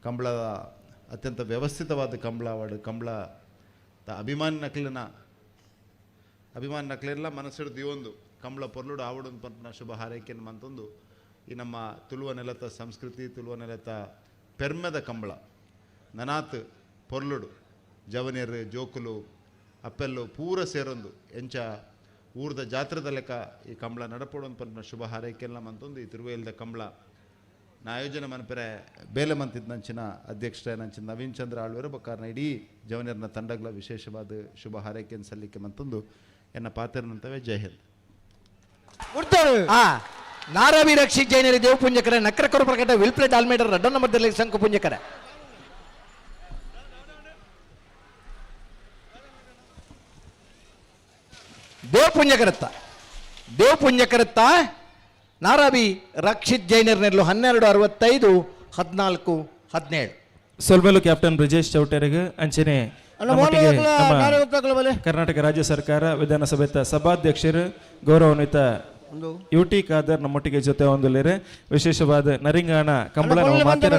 ಕಂಬಳದ ಅತ್ಯಂತ ವ್ಯವಸ್ಥಿತವಾದ ಕಂಬಳ ಅವಾರ್ಡ್ ಕಂಬಳ ಅಭಿಮಾನಿ ನಕ್ಲಿನ ಅಭಿಮಾನಿ ನಕ್ಲೆಲ್ಲ ಮನಸ್ಸಿಡು ದಿವೊಂದು ಕಂಬಳ ಪೊರ್ಲುಡು ಆವಡು ಪನ್ಪುನ ಶುಭ ಹಾರೈಕೆನ್ ಮಂತೊಂದು ಈ ನಮ್ಮ ತುಳುವ ನೆಲತ ಸಂಸ್ಕೃತಿ ತುಳುವ ನೆಲತ ಪೆರ್ಮೆದ ಕಂಬಳ ನನಾತ್ ಪೊರ್ಲುಡು ಜವನಿಯರು ಜೋಕುಲು ಅಪ್ಪೆಲ್ಲು ಪೂರ ಸೇರೊಂದು ಎಂಚ ಊರ್ದ ಜಾತ್ರೆದ ಲೆಕ್ಕ ಈ ಕಂಬಳ ನಡಪೊಡು ಪನ್ಪುನ ಶುಭ ಹಾರೈಕೆಲ್ಲ ಮಂತೊಂದು ಈ ತಿರುವೇಲ್ದ ಕಂಬಳ ನಾ ಆಯೋಜನೆ ಮನ್ಪೆರೆ ಬೇಲೆ ಮಂತಿದ್ನಂಚಿನ ಅಧ್ಯಕ್ಷರ ನಂಚಿನ ನವೀನ್ ಚಂದ್ರ ಆಳ್ವರು ಬೊಕ್ಕಾರ್ನ ಇಡೀ ಜವನಿಯರ್ನ ತಂಡಗಳ ವಿಶೇಷವಾದ ಶುಭ ಹಾರೈಕೆಯನ್ನು ಸಲ್ಲಿಕೆ ಮಂತೊಂದು ಎನ್ನ ಪಾತ್ರನಂತವೇ ಜೈ ಹಿಂದ್. ನಾರಾವಿ ರಕ್ಷಿತ್ ಜೈನರಿ ದೇವಪುಂಜಕರ ನಕ್ರಕರು ಪ್ರಕಟ ವಿಲ್ಪ್ಲೆಟ್ ಆಲ್ಮೇಡರ್ ರಡ್ಡ ನಂಬರ್ದಲ್ಲಿ ಶಂಕು ಪುಂಜಕರ. ದೇವಪುಂಜಕರತ್ತ ದೇವಪುಂಜಕರತ್ತ ನಾರಾವಿ ರಕ್ಷಿತ್ ಜೈನರ್ ನೆರಳು 12:65 14 17. ಸೊಲ್ಮೆಲು ಕ್ಯಾಪ್ಟನ್ ಬ್ರಿಜೇಶ್ ಚೌಟೆರೆಗ್ ಅಂಚನೆ ಕರ್ನಾಟಕ ರಾಜ್ಯ ಸರ್ಕಾರ ವಿಧಾನಸಭೆತ ಸಭಾಧ್ಯಕ್ಷರು ಗೌರವಾನ್ವಿತ ಯು ಟಿ ಖಾದರ್ ನಮ್ಮೊಟ್ಟಿಗೆ ಜೊತೆ ಹೊಂದಲಿರೆ. ವಿಶೇಷವಾದ ನರಿಂಗಾಣ ಕಂಬಳ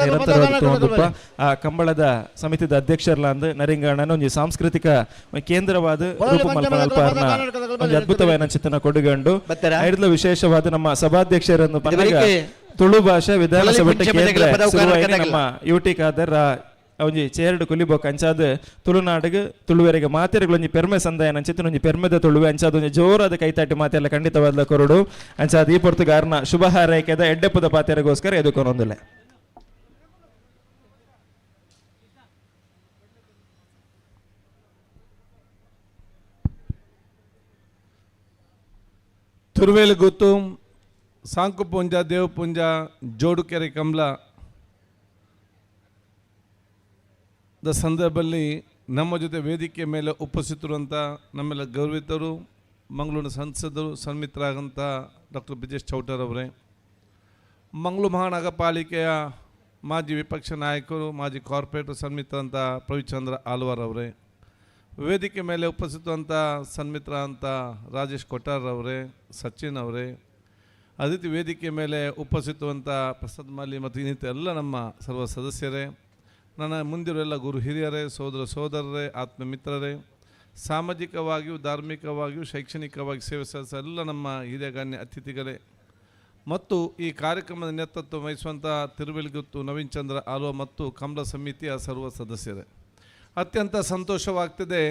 ನಿರಂತರವಾದ ಆ ಕಂಬಳದ ಸಮಿತಿದ ಅಧ್ಯಕ್ಷರ್ಲಾಂದ್ ನರಿಂಗಾಣನ ಒಂಜಿ ಸಾಂಸ್ಕೃತಿಕ ಕೇಂದ್ರವಾದ ರೂಪಮಲ್ಪನ ಒಂಜಿ ಅದ್ಭುತವಾದ ಚಿತ್ತನ ಕೊಡುಗಂಡು ಐಡ್ಲ ವಿಶೇಷವಾದ ನಮ್ಮ ಸಭಾಧ್ಯಕ್ಷರನ್ನು ತುಳು ಭಾಷೆ ವಿಧಾನಸಭೆ ಕೇಂದ್ರ ನಮ್ಮ ಯು ಟಿ ಖಾದರ್ ಒಂಜಿ ಚೇರ್ಡ್ ಕುಲಿಬೊಕ್ ಅಂಚಾದ ತುಳುನಾಡಿಗೆ ತುಳುವೆರೆಗೆ ಮಾತೆರೆಗಳು ಒಂಜಿ ಪೆರ್ಮೆ ಸಂದಾಯ ಅಂಚಿತ್ತಿನ ಒಂಜಿ ಪೆರ್ಮೆದ ತುಳುವೆ ಅಂಚಾದ ಒಂಜಿ ಜೋರಾದ ಕೈತಾಟಿ ಮಾತೆಲ್ಲ ಖಂಡಿತವಾದ ಕೊರಡು ಅಂಚಾದ ಈ ಪೊರ್ತುಗಾರನ ಶುಭ ಹಾರೈಕೆದ ಎಡ್ಡೆಪ್ಪದ ಪಾತೆರೆಗೋಸ್ಕರ ಎದುಕೊನೊಂದುಲೆ. ತುರುವೇಲು ಗುತ್ತು ಸಾಂಕುಪುಂಜ ದೇವಪುಂಜ ಜೋಡುಕೆರೆ ಕಂಬಳ the ಸಂದರ್ಭದಲ್ಲಿ ನಮ್ಮ ಜೊತೆ ವೇದಿಕೆ ಮೇಲೆ ಉಪಸ್ಥಿತರುವಂಥ ನಮ್ಮೆಲ್ಲ ಗೌರವಿತರು ಮಂಗಳೂರಿನ ಸಂಸದರು ಸನ್ಮಿತರಾಗಂಥ ಡಾಕ್ಟರ್ ಬ್ರಿಜೇಶ್ ಚೌಟರ್ ಅವರೇ, ಮಂಗಳೂರು ಮಹಾನಗರ ಪಾಲಿಕೆಯ ಮಾಜಿ ವಿಪಕ್ಷ ನಾಯಕರು ಮಾಜಿ ಕಾರ್ಪೊರೇಟರ್ ಸನ್ಮಿತರಂಥ ಪ್ರವೀಚಂದ್ರ ಆಳ್ವಾರ್ ಅವರೇ, ವೇದಿಕೆ ಮೇಲೆ ಉಪಸ್ಥಿತರಂಥ ಸನ್ಮಿತ್ರ ಅಂತ ರಾಜೇಶ್ ಕೊಟ್ಟಾರ್ ಅವರೇ, ಸಚಿನ್ ಅವರೇ, ಅದೇ ರೀತಿ ವೇದಿಕೆ ಮೇಲೆ ಉಪಸ್ಥಿತರುವಂಥ ಪ್ರಸಾದ್ ಮಾಲಿ ಮತ್ತು ಇನ್ನಿತರ ಎಲ್ಲ ನಮ್ಮ ಸರ್ವ ಸದಸ್ಯರೇ, ನನ್ನ ಮುಂದಿರುವ ಎಲ್ಲ ಗುರು ಹಿರಿಯರೇ, ಸೋದರ ಸೋದರರೇ, ಆತ್ಮ ಮಿತ್ರರೇ, ಸಾಮಾಜಿಕವಾಗಿಯೂ ಧಾರ್ಮಿಕವಾಗಿಯೂ ಶೈಕ್ಷಣಿಕವಾಗಿ ಸೇವೆ ಸಲ್ಲಿಸುವ ಎಲ್ಲ ನಮ್ಮ ಹಿರಿಯ ಗಣ್ಯ ಅತಿಥಿಗಳೇ ಮತ್ತು ಈ ಕಾರ್ಯಕ್ರಮದ ನೇತೃತ್ವ ವಹಿಸುವಂಥ ತಿರುವೆಲಗುತ್ತು ನವೀನ್ ಚಂದ್ರ ಆಲ್ವ ಮತ್ತು ಕಂಬಳ ಸಮಿತಿಯ ಸರ್ವ ಸದಸ್ಯರೇ, ಅತ್ಯಂತ ಸಂತೋಷವಾಗ್ತಿದೆ.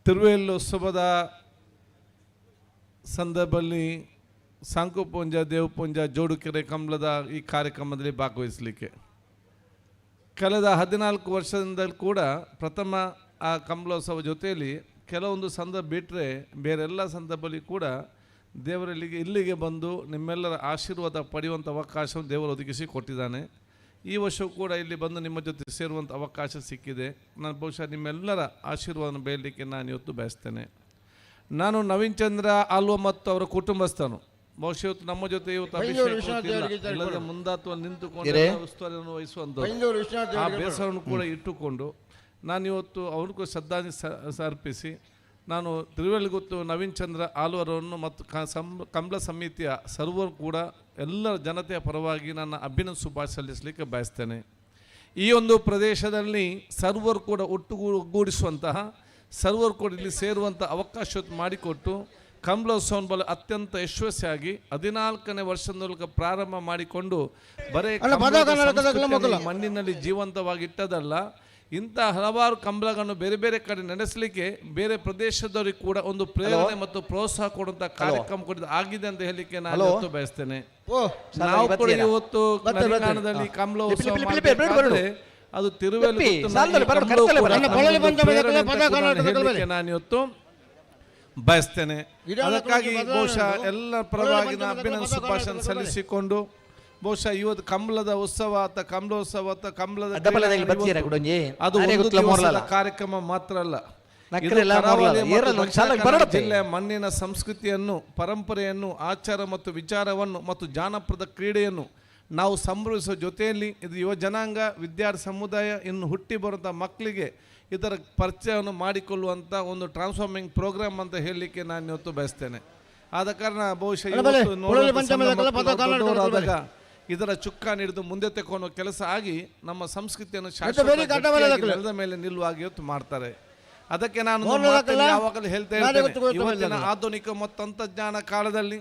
ತಿರುವೆಲ್ಲೋತ್ಸವದ ಸಂದರ್ಭದಲ್ಲಿ ಸಾಂಕುಪುಂಜ ದೇವಪುಂಜ ಜೋಡುಕೆರೆ ಕಂಬಳದ ಈ ಕಾರ್ಯಕ್ರಮದಲ್ಲಿ ಭಾಗವಹಿಸಲಿಕ್ಕೆ ಕಳೆದ 14 ವರ್ಷದಿಂದಲೂ ಕೂಡ ಪ್ರಥಮ ಆ ಕಂಬಳೋತ್ಸವ ಜೊತೆಯಲ್ಲಿ ಕೆಲವೊಂದು ಸಂದರ್ಭ ಬಿಟ್ಟರೆ ಬೇರೆಲ್ಲ ಸಂದರ್ಭದಲ್ಲಿ ಕೂಡ ದೇವರಲ್ಲಿಗೆ ಇಲ್ಲಿಗೆ ಬಂದು ನಿಮ್ಮೆಲ್ಲರ ಆಶೀರ್ವಾದ ಪಡೆಯುವಂಥ ಅವಕಾಶವನ್ನು ದೇವರು ಒದಗಿಸಿ ಕೊಟ್ಟಿದ್ದಾನೆ. ಈ ವರ್ಷವೂ ಕೂಡ ಇಲ್ಲಿ ಬಂದು ನಿಮ್ಮ ಜೊತೆ ಸೇರುವಂಥ ಅವಕಾಶ ಸಿಕ್ಕಿದೆ. ನಾನು ಬಹುಶಃ ನಿಮ್ಮೆಲ್ಲರ ಆಶೀರ್ವಾದವನ್ನು ಬೇಡಲಿಕ್ಕೆ ನಾನು ಇವತ್ತು ಬಯಸ್ತೇನೆ. ನಾನು ನವೀನ್ ಚಂದ್ರ ಆಲ್ವ ಮತ್ತು ಅವರ ಕುಟುಂಬಸ್ಥನು. ಬಹುಶಃ ಇವತ್ತು ನಮ್ಮ ಜೊತೆ ಇವತ್ತು ಅಭಿಷೇಕ್ ಇಲ್ಲದೆ ಮುಂದಾತ್ವ ನಿಂತುಕೊಂಡು ಉಸ್ತುವಾರಿಯನ್ನು ವಹಿಸುವಂಥದ್ದು ಆ ಬೇಸರವನ್ನು ಕೂಡ ಇಟ್ಟುಕೊಂಡು ನಾನಿವತ್ತು ಅವ್ರಿಗೂ ಶ್ರದ್ಧಾಂಜಲಿ ಅರ್ಪಿಸಿ ನಾನು ತಿರುವೆಲಗುತ್ತು ನವೀನ್ ಚಂದ್ರ ಆಲ್ವರನ್ನು ಮತ್ತು ಕಂಬಳ ಸಮಿತಿಯ ಸರ್ವರು ಕೂಡ ಎಲ್ಲ ಜನತೆಯ ಪರವಾಗಿ ನನ್ನ ಅಭಿನಂದನೆ ಶುಭಾಶಯ ಸಲ್ಲಿಸಲಿಕ್ಕೆ ಬಯಸ್ತೇನೆ. ಈ ಒಂದು ಪ್ರದೇಶದಲ್ಲಿ ಸರ್ವರು ಕೂಡ ಒಟ್ಟುಗೂಡಿಸುವಂತಹ ಸರ್ವರು ಕೂಡ ಇಲ್ಲಿ ಸೇರುವಂಥ ಅವಕಾಶ ಮಾಡಿಕೊಟ್ಟು ಕಂಬಳೋತ್ಸವನ ಬಲ ಅತ್ಯಂತ ಯಶಸ್ವಿಯಾಗಿ 14ನೇ ವರ್ಷದ ಮೂಲಕ ಪ್ರಾರಂಭ ಮಾಡಿಕೊಂಡು ಬರೇ ಮಣ್ಣಿನಲ್ಲಿ ಜೀವಂತವಾಗಿಟ್ಟದಲ್ಲ, ಇಂಥ ಹಲವಾರು ಕಂಬಳಗಳನ್ನು ಬೇರೆ ಬೇರೆ ಕಡೆ ನಡೆಸಲಿಕ್ಕೆ ಬೇರೆ ಪ್ರದೇಶದವರಿಗೆ ಕೂಡ ಒಂದು ಪ್ರೇರಣೆ ಮತ್ತು ಪ್ರೋತ್ಸಾಹ ಕೊಡುವಂಥ ಕಾರ್ಯಕ್ರಮ ಕೂಡ ಆಗಿದೆ ಅಂತ ಹೇಳಲಿಕ್ಕೆ ನಾನು ಇವತ್ತು ಬಯಸ್ತೇನೆ. ನಾವು ಕೂಡ ಇವತ್ತು ಕನ್ನಡದಲ್ಲಿ ಕಂಬಳೋತ್ಸವ ಅದು ತಿರುವೆಲು ನಾನಿವತ್ತು ಬಯಸ್ತೇನೆ. ಅದಕ್ಕಾಗಿ ಬಹುಶಃ ಎಲ್ಲ ಪರವಾಗಿ ಅಭಿನಂದನೆ ಶುಭಾಶಯ ಸಲ್ಲಿಸಿಕೊಂಡು ಬಹುಶಃ ಇವತ್ತು ಕಂಬಳದ ಉತ್ಸವ ಅಥವಾ ಕಂಬಳೋತ್ಸವ ಅಥವಾ ಕಂಬಳದ ಅದು ಒಂದು ದಿವಸದ ಕಾರ್ಯಕ್ರಮ ಮಾತ್ರ ಅಲ್ಲ, ಜಿಲ್ಲೆಯ ಮಣ್ಣಿನ ಸಂಸ್ಕೃತಿಯನ್ನು, ಪರಂಪರೆಯನ್ನು, ಆಚಾರ ಮತ್ತು ವಿಚಾರವನ್ನು ಮತ್ತು ಜಾನಪದ ಕ್ರೀಡೆಯನ್ನು ನಾವು ಸಂಭ್ರಮಿಸುವ ಜೊತೆಯಲ್ಲಿ ಇದು ಯುವ ಜನಾಂಗ, ವಿದ್ಯಾರ್ಥಿ ಸಮುದಾಯ, ಇನ್ನು ಹುಟ್ಟಿ ಬರುವಂಥ ಮಕ್ಕಳಿಗೆ ಇದರ ಪರಿಚಯವನ್ನು ಮಾಡಿಕೊಳ್ಳುವಂಥ ಒಂದು ಟ್ರಾನ್ಸ್ಫಾರ್ಮಿಂಗ್ ಪ್ರೋಗ್ರಾಮ್ ಅಂತ ಹೇಳಲಿಕ್ಕೆ ನಾನು ಇವತ್ತು ಬಯಸ್ತೇನೆ. ಆದ ಕಾರಣ ಬಹುಶಃ ಇವತ್ತು ದೊಡ್ಡವರಾದಾಗ ಇದರ ಚುಕ್ಕಾಣಿ ಹಿಡಿದು ಮುಂದೆ ತಕೊಂಡು ಕೆಲಸ ಆಗಿ ನಮ್ಮ ಸಂಸ್ಕೃತಿಯನ್ನು ಮತ್ತೆ ಶಾಶ್ವತ ಬೇರೆ ಕಡ್ಡ ಗಟ್ಟಿಯಾಗಿ ಬರೋದಕ್ಕಲ್ಲ. ನೆಲದ ಮೇಲೆ ನಿಲ್ಲುವ ಇವತ್ತು ಮಾಡ್ತಾರೆ. ಅದಕ್ಕೆ ನಾನು ಮೋರ್ಲ ಮಾತನ್ನು ಹಾಕಲ್ಲ? ಯಾವಾಗಲೂ ಹೇಳ್ತಾ ನಾನೇ ಇರ್ತೇನೆ, ಗೊತ್ತು ಗೊತ್ತು ಇವತ್ತಿನ ಬರಲ್ಲ. ಆಧುನಿಕ ಮತ್ತು ತಂತ್ರಜ್ಞಾನ ಕಾಲದಲ್ಲಿ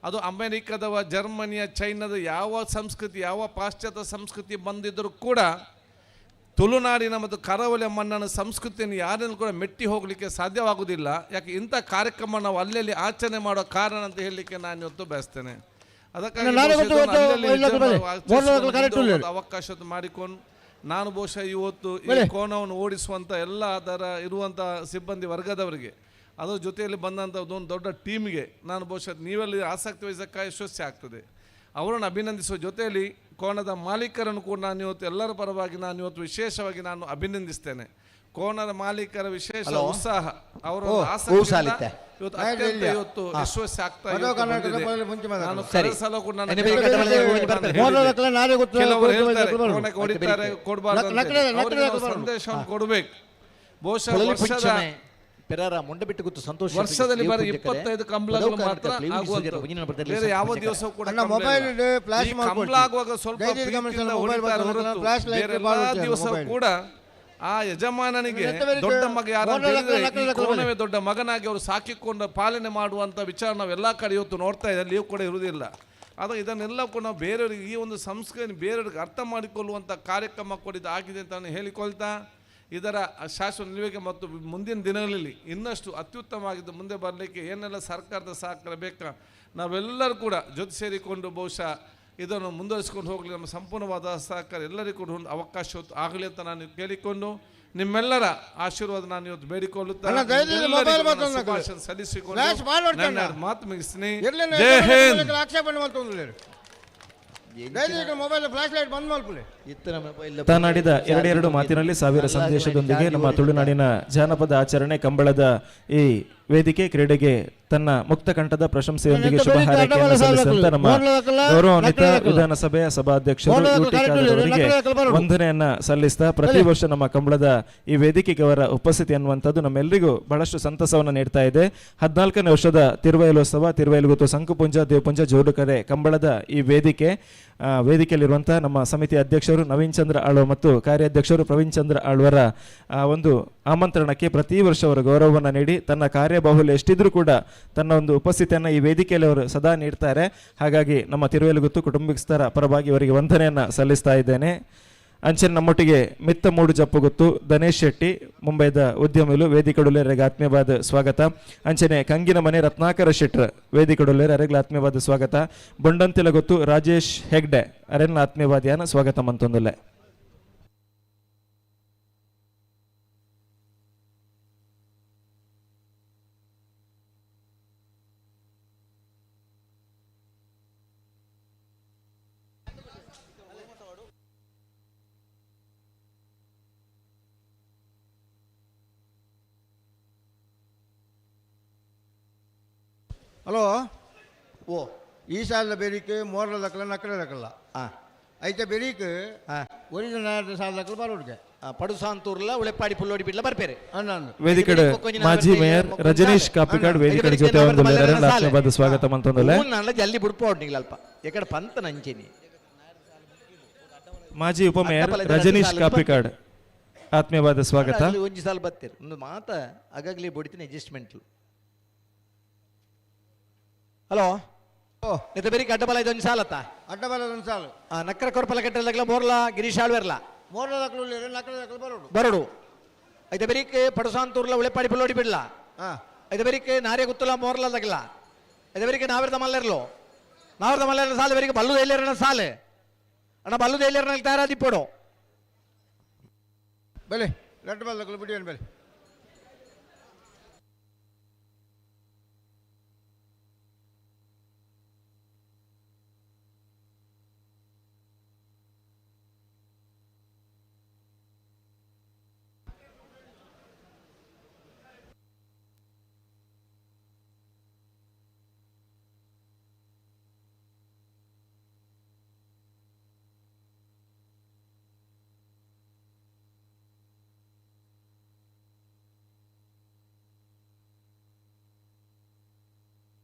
ಅದು ಅಮೆರಿಕದವ, ಜರ್ಮನಿಯ, ಚೈನಾದ ಯಾವ ಸಂಸ್ಕೃತಿ, ಯಾವ ಪಾಶ್ಚಾತ್ಯ ಸಂಸ್ಕೃತಿ ಬಂದಿದ್ದರೂ ಕೂಡ ತುಳುನಾಡಿನ ಮತ್ತು ಕರಾವಳಿಯ ಮಣ್ಣನ ಸಂಸ್ಕೃತಿಯನ್ನು ಯಾರನ್ನು ಕೂಡ ಮೆಟ್ಟಿ ಹೋಗಲಿಕ್ಕೆ ಸಾಧ್ಯವಾಗುವುದಿಲ್ಲ. ಯಾಕೆ ಇಂಥ ಕಾರ್ಯಕ್ರಮ ನಾವು ಅಲ್ಲಲ್ಲಿ ಆಚರಣೆ ಮಾಡೋ ಕಾರಣ ಅಂತ ಹೇಳಲಿಕ್ಕೆ ನಾನು ಇವತ್ತು ಬಯಸ್ತೇನೆ. ಅದಕ್ಕಾಗಿ ನಾನೇ ಬಹುಶಃ ಗೊತ್ತು ಇದನ್ನು ಗೊತ್ತು ಅಲ್ಲಲ್ಲಿ ಇಲ್ಲ ವಿಜೃಂಭಣೆ ಬಲೆ. ಆಚರಿಸುವ ಮೊದಲು ಒಂದು ಕರೆಕ್ಟ್ ಉಳ್ಳಿ. ಅವಕಾಶ ಮಾಡಿಕೊಂಡು ನಾನು ಬಹುಶಃ ಇವತ್ತು ಈ ಬಲೆ. ಕೋಣವನ್ನು ಓಡಿಸುವಂಥ ಎಲ್ಲ ಅದರ ಇರುವಂಥ ಸಿಬ್ಬಂದಿ ವರ್ಗದವರಿಗೆ, ಅದರ ಜೊತೆಯಲ್ಲಿ ಬಂದಂಥ ಒಂದು ದೊಡ್ಡ ಟೀಮ್ಗೆ ನಾನು ಬಹುಶಃ ನೀವೆಲ್ಲಿ ಆಸಕ್ತಿ ವಹಿಸಕ್ಕೆ ಯಶಸ್ವಿ ಆಗ್ತದೆ. ಅವರನ್ನು ಅಭಿನಂದಿಸುವ ಜೊತೆಯಲ್ಲಿ ಕೋಣದ ಮಾಲೀಕರನ್ನು ಕೂಡ ನಾನು ಇವತ್ತು ಎಲ್ಲರ ಪರವಾಗಿ ನಾನು ಇವತ್ತು ವಿಶೇಷವಾಗಿ ನಾನು ಅಭಿನಂದಿಸ್ತೇನೆ. ಕೋಣದ ಮಾಲೀಕರ ವಿಶೇಷ ಹಲೋ. ಉತ್ಸಾಹ, ಅವರ ಓ, ಒಂದು ಹೂ ಆಸಕ್ತಿಯಿಂದ ಸಾಲಿತ್ತೆ. ಇವತ್ತು ಆಯ್ತು, ಅತ್ಯಂತ ಇಲ್ಲ. ಇವತ್ತು ಯಶಸ್ವಿ ಆಗ್ತಾ ಮದುವೆ ಇವತ್ತು ಕರ್ನಾಟಕದ ಬಂದಿದೆ. ಮೊದಲು ಮುಂಚೆ ಮಾತಾಡೋಣ. ನಾನು ಸರಿ. ಕಳೆದ ಸಲ ಕೂಡ ನಾನು ಎಣ್ಣೆ ಬೇರೆ ಕಡೆ ಹೇಳಿದೆ. ಬರಲಿ, ಬರ್ತಾರೆ. ನಾನು ಮೊದಲ ಹೇಳಿದೆ. ದಾಖಲೆ ನಾನೇ ಗೊತ್ತು, ಕೆಲವರು ಗೊತ್ತು, ಹೇಳ್ತಾರೆ, ಗೊತ್ತು, ಗೊತ್ತು. ಕೋಣಕ್ಕೆ ಹೊಡಿತಾರೆ, ಕೊಡಬಾರ್ದು ಅಂತ ನಕಲೆ, ಹೇಳಿ. ನಕಲೆ ಅವರಿಗೆ ನಾವು ಬರೋದು. ಸಂದೇಶವನ್ನು ಕೊಡ್ಬೇಕು. ಬಹುಶಃ ಪೊಳಲಿ ವರ್ಷದ ಪುಂಚನೆ, ಪೆರಾರ ಮುಂಡಬಿಟ್ಟು ಗುತ್ತು ಸಂತೋಷ ವರ್ಷದಲ್ಲಿ ಬರೀ ಪೂಜಕರೇ, 25 ಕಂಬಳಗಳು ಪದವು ಮಾತ್ರ ಕರ್ನಾಟಕ ಪ್ಲೇವಿಂಗ್ ಆಗುವಂಥದ್ದು. ಸೂರ್ಯರ ಮುಂದಿನ ಬರ್ತದೆ ಬೇರೆ ಯಾವ ಪೂಜಕರೇ. ದಿವಸವೂ ಕೂಡ ಅಣ್ಣ, ಕಂಬಳ ಮೊಬೈಲ್ ಇಲ್ಲ. ಇದೆ, ಫ್ಲಾಶ್ ಈ ಮಾಡ್ಕೊಳ್ತೀವಿ. ಕಂಬಳ ಆಗುವಾಗ ಸ್ವಲ್ಪ ದಯವಿಟ್ಟು ಗಮನಿಸಿ, ಪ್ರೀತಿಯಿಂದ ಮೊಬೈಲ್ ಹೊಡಿತಾರೆ ಬರ್ತಾರೆ, ಹೊರತು ಫ್ಲಾಶ್ ಲೈಟ್ ಬೇರೆ ಬಾಲ್ ಎಲ್ಲ ಹೊಡಿತಾರೆ, ದಿವಸವೂ ಮೊಬೈಲ್. ಕೂಡ ಆ ಯಜಮಾನನಿಗೆ ಮತ್ತೆ ಬೇರೆ ದೊಡ್ಡ ಮಗ ಯಾರು ಅಂತ ಮೊದಲ ಹೇಳಿದ್ರೆ ಲಕ್ಷ ಈ ಲಕ್ಷ ಕೋಣವೇ ಬಲೆ. ದೊಡ್ಡ ಮಗನಾಗಿ ಅವರು ಸಾಕಿಕೊಂಡು ಪಾಲನೆ ಮಾಡುವಂಥ ವಿಚಾರ ನಾವೆಲ್ಲ ಕಡೆ ಇವತ್ತು ನೋಡ್ತಾ ಇದ್ದೀವಿ, ಅಲ್ಲಿಯೂ ಕೂಡ ಇರುವುದಿಲ್ಲ. ಆದರೆ ಇದನ್ನೆಲ್ಲ ಕೂಡ ನಾವು ಬೇರೆಯವರಿಗೆ ಈ ಒಂದು ಸಂಸ್ಕೃತಿ ಬೇರೆಯವ್ರಿಗೆ ಅರ್ಥ ಮಾಡಿಕೊಳ್ಳುವಂಥ ಕಾರ್ಯಕ್ರಮ ಕೂಡ ಇದು ಆಗಿದೆ ಅಂತ ನಾನು ಹೇಳಿಕೊಳ್ತಾ, ಇದರ ಶಾಶ್ವತ ನಿಲುವಿಗೆ ಮತ್ತು ಮುಂದಿನ ದಿನಗಳಲ್ಲಿ ಇನ್ನಷ್ಟು ಅತ್ಯುತ್ತಮವಾಗಿದ್ದು ಮುಂದೆ ಬರಲಿಕ್ಕೆ ಏನೆಲ್ಲ ಸರ್ಕಾರದ ಸಹಕಾರ ಬೇಕಾ ನಾವೆಲ್ಲರೂ ಕೂಡ ಜೊತೆ ಸೇರಿಕೊಂಡು ಬಹುಶಃ ಇದನ್ನು ಮುಂದುವರಿಸಿಕೊಂಡು ಹೋಗಲಿ ನಮ್ಮ ಸಂಪೂರ್ಣವಾದ ಸಹಕಾರ ಎಲ್ಲರಿಗೂ ಕೂಡ ಒಂದು ಅವಕಾಶ ಆಗಲಿ ಅಂತ ನಾನು ಕೇಳಿಕೊಂಡು ನಿಮ್ಮೆಲ್ಲರ ಆಶೀರ್ವಾದ ನಾನು ಇವತ್ತು ಬೇಡಿಕೊಳ್ಳುತ್ತಾ ಅಣ್ಣ, ದಯವಿಟ್ಟು ನಿಮ್ಮೆಲ್ಲರಿಗೂ ಮೊಬೈಲ್ ನನ್ನ ಮಾತಾಡೋಣ. ಶುಭಾಶಯ ಸಲ್ಲಿಸಿಕೊಂಡು ಫ್ಲಾಶ್ ಬಾಲ್ ಹೊಡ್ತಾನೆ. ನನ್ನ ಮಾತು ಮುಗಿಸ್ತೀನಿ. ಇರ್ಲಿ, ಜೈ ಹಿಂದ್. ಆಕ್ಷೇಪಣೆ ಮಾಡ್ತೊಂದು ದಯವಿಟ್ಟು ಮೊಬೈಲ್ ಫ್ಲಾಶ್ ಲೈಟ್ ಬಂದ್ ಮಾಡ್ಕೊಳ್ಳಿ. ತಾನಾಡಿದ ಎರಡೆರಡು ಮಾತಿನಲ್ಲಿ ಸಾವಿರ ಸಂದೇಶದೊಂದಿಗೆ ನಮ್ಮ ತುಳುನಾಡಿನ ಜಾನಪದ ಆಚರಣೆ ಕಂಬಳದ ಈ ವೇದಿಕೆ ಕ್ರೀಡೆಗೆ ತನ್ನ ಮುಕ್ತ ಕಂಠದ ಪ್ರಶಂಸೆಯೊಂದಿಗೆ ಶುಭ ಹಾರೈಕೆಯನ್ನು ಸಲ್ಲಿಸಿದಂತ ನಮ್ಮ ಗೌರವಾನ್ವಿತ ವಿಧಾನಸಭೆಯ ಸಭಾಧ್ಯಕ್ಷರು ಯು ಟಿ ಖಾದರ್ ಅವರಿಗೆ ವಂದನೆಯನ್ನ ಸಲ್ಲಿಸ್ತಾ, ಪ್ರತಿ ವರ್ಷ ನಮ್ಮ ಕಂಬಳದ ಈ ವೇದಿಕೆಗೆ ಅವರ ಉಪಸ್ಥಿತಿ ಅನ್ನುವಂಥದ್ದು ನಮ್ಮೆಲ್ಲರಿಗೂ ಬಹಳಷ್ಟು ಸಂತಸವನ್ನು ನೀಡ್ತಾ ಇದೆ. 14ನೇ ವರ್ಷದ ತಿರುವೈಲೋತ್ಸವ, ತಿರುವೈಲುಗುತ್ತು ಸಂಕುಪುಂಜ ದೇವಪುಂಜ ಜೋಡುಕರೆ ಕಂಬಳದ ಈ ವೇದಿಕೆ, ವೇದಿಕೆಯಲ್ಲಿರುವಂತಹ ನಮ್ಮ ಸಮಿತಿ ಅಧ್ಯಕ್ಷರು ನವೀನ್ ಚಂದ್ರ ಆಳ್ವ ಮತ್ತು ಕಾರ್ಯಾಧ್ಯಕ್ಷರು ಪ್ರವೀಣ್ ಚಂದ್ರ ಆಳ್ವರ ಒಂದು ಆಮಂತ್ರಣಕ್ಕೆ ಪ್ರತಿ ವರ್ಷ ಅವರು ಗೌರವವನ್ನು ನೀಡಿ ತನ್ನ ಕಾರ್ಯಬಾಹುಲ್ಯ ಎಷ್ಟಿದ್ರೂ ಕೂಡ ತನ್ನ ಒಂದು ಉಪಸ್ಥಿತಿಯನ್ನು ಈ ವೇದಿಕೆಯಲ್ಲಿ ಅವರು ಸದಾ ನೀಡ್ತಾರೆ. ಹಾಗಾಗಿ ನಮ್ಮ ತಿರುವೇಲುಗುತ್ತು ಕುಟುಂಬಸ್ಥರ ಪರವಾಗಿ ಅವರಿಗೆ ವಂದನೆಯನ್ನು ಸಲ್ಲಿಸ್ತಾ ಇದ್ದೇನೆ. ಅಂಚನೆ ನಮ್ಮೊಟ್ಟಿಗೆ ಮಿತ್ತ ಮೂಡು ಜಪ್ಪುಗುತ್ತು ಧನೇಶ್ ಶೆಟ್ಟಿ, ಮುಂಬೈದ ಉದ್ಯಮಿಲು, ವೇದಿಕಡುಲ್ಲೇರಿಗೆ ಆತ್ಮೀಯವಾದ ಸ್ವಾಗತ. ಅಂಚನೆ ಕಂಗಿನ ಮನೆ ರತ್ನಾಕರ ಶೆಟ್ರ್, ವೇದಿಕಡುಲ್ಲೇರ ಅರೆಗ್ಲ ಆತ್ಮೀಯವಾದ ಸ್ವಾಗತ. ಬೊಂಡಂತಿಲ ಗೊತ್ತು ರಾಜೇಶ್ ಹೆಗ್ಡೆ ಅರೆನ್ನ ಆತ್ಮೀಯವಾದಿಯಾನ ಸ್ವಾಗತ ಮಂತೊಂದುಲ್ಲೆ. ಹಲೋ, ಓ ಈ ಸಾಲದ ಬೇರಿಕೆ ಮೋರ್ಲ ದಕ್ಕಲ ನಕ್ಕಲ ದಕ್ಕಲ ಐತೆ ಬೆರೀಕ್ ಒರಿಜಿನಲ್ ಸಾಲ ದಕ್ಕಲ ಬರೋಡ್ಗೆ ಪಡುಸಾಂತೂರ್ಲ ಉಳೆಪಾಡಿ ಪುಲ್ಲೋಡಿ ಬಿಡ್ಲ ಬರ್ಪೇರೆ. ವೇದಿಕೆಡೆ ಮಾಜಿ ಮೇಯರ್ ರಜನೀಶ್ ಕಾಪಿಕಾಡ್ ವೇದಿಕೆಡೆ ಜೊತೆ ಒಂದು ಆತ್ಮೀಯವಾದ ಸ್ವಾಗತ ಮಂತೊಂದುಲ್ಲೆ. ಜಲ್ಲಿ ಬುಡ್ಪೋಡ್ ಅಲ್ಪ ಎಕಡೆ ಪಂತ ನಂಚಿನಿ. ಮಾಜಿ ಉಪಮೇಯರ್ ರಜನೀಶ್ ಕಾಪಿಕಾಡ್ ಆತ್ಮೀಯವಾದ ಸ್ವಾಗತ. ಒಂಜಿ ಸಾಲ ಬತ್ತೀರ್ ಒಂದು ಮಾತ ಆಗಾಗ್ಲಿ ಬೊಡಿತೀನಿ ಅಡ್ಜಸ್ಟ್ಮೆಂಟ್. ಹಲೋ, ನಿತ ಬೇರೆ ಅಡ್ಡಬಲ ಇದೊಂದು ಸಾಲತ್ತ ಅಡ್ಡಬಲ ಒಂದು ಸಾಲು. ನಕ್ಕರ ಕೊರಪಲ ಕಟ್ಟಲಗ್ಲ ಮೋರ್ಲಾ ಗಿರೀಶ್ ಆಳ್ವೆರ್ಲ ಮೋರ್ಲ ದಕ್ಕಲು ನಕ್ಕಲ ದಕ್ಕಲು ಬರೋಡು ಬರೋಡು ಐತೆ ಬೆರಿಕ್ ಪಡುಸಾಂತೂರ್ಲ ಉಳೆಪಾಡಿ ಪುಲ್ಲೋಡಿ ಬಿಡ್ಲ ಐತೆ ಬೆರಿಕ್ ನಾರೇ ಗುತ್ತಲ ಮೋರ್ಲ ದಗಲ ಐತೆ ಬೆರಿಕ್ ನಾವಿರದ ಮಲ್ಲೆರ್ಲು ನಾವಿರದ ಮಲ್ಲೆರ್ನ ಸಾಲು ಬೆರಿಕ್ ಬಲ್ಲು ದೇಲೇರನ ಸಾಲೆ ಅಣ್ಣ ಬಲ್ಲು ದೇಲೇರನ ತಯಾರಾದಿಪ್ಪೋಡು ಬಲೆ ರಡ್ಡು ಬಲ್ ದಕ್ಕಲು ಬಿಡಿ ಬೆಲೆ.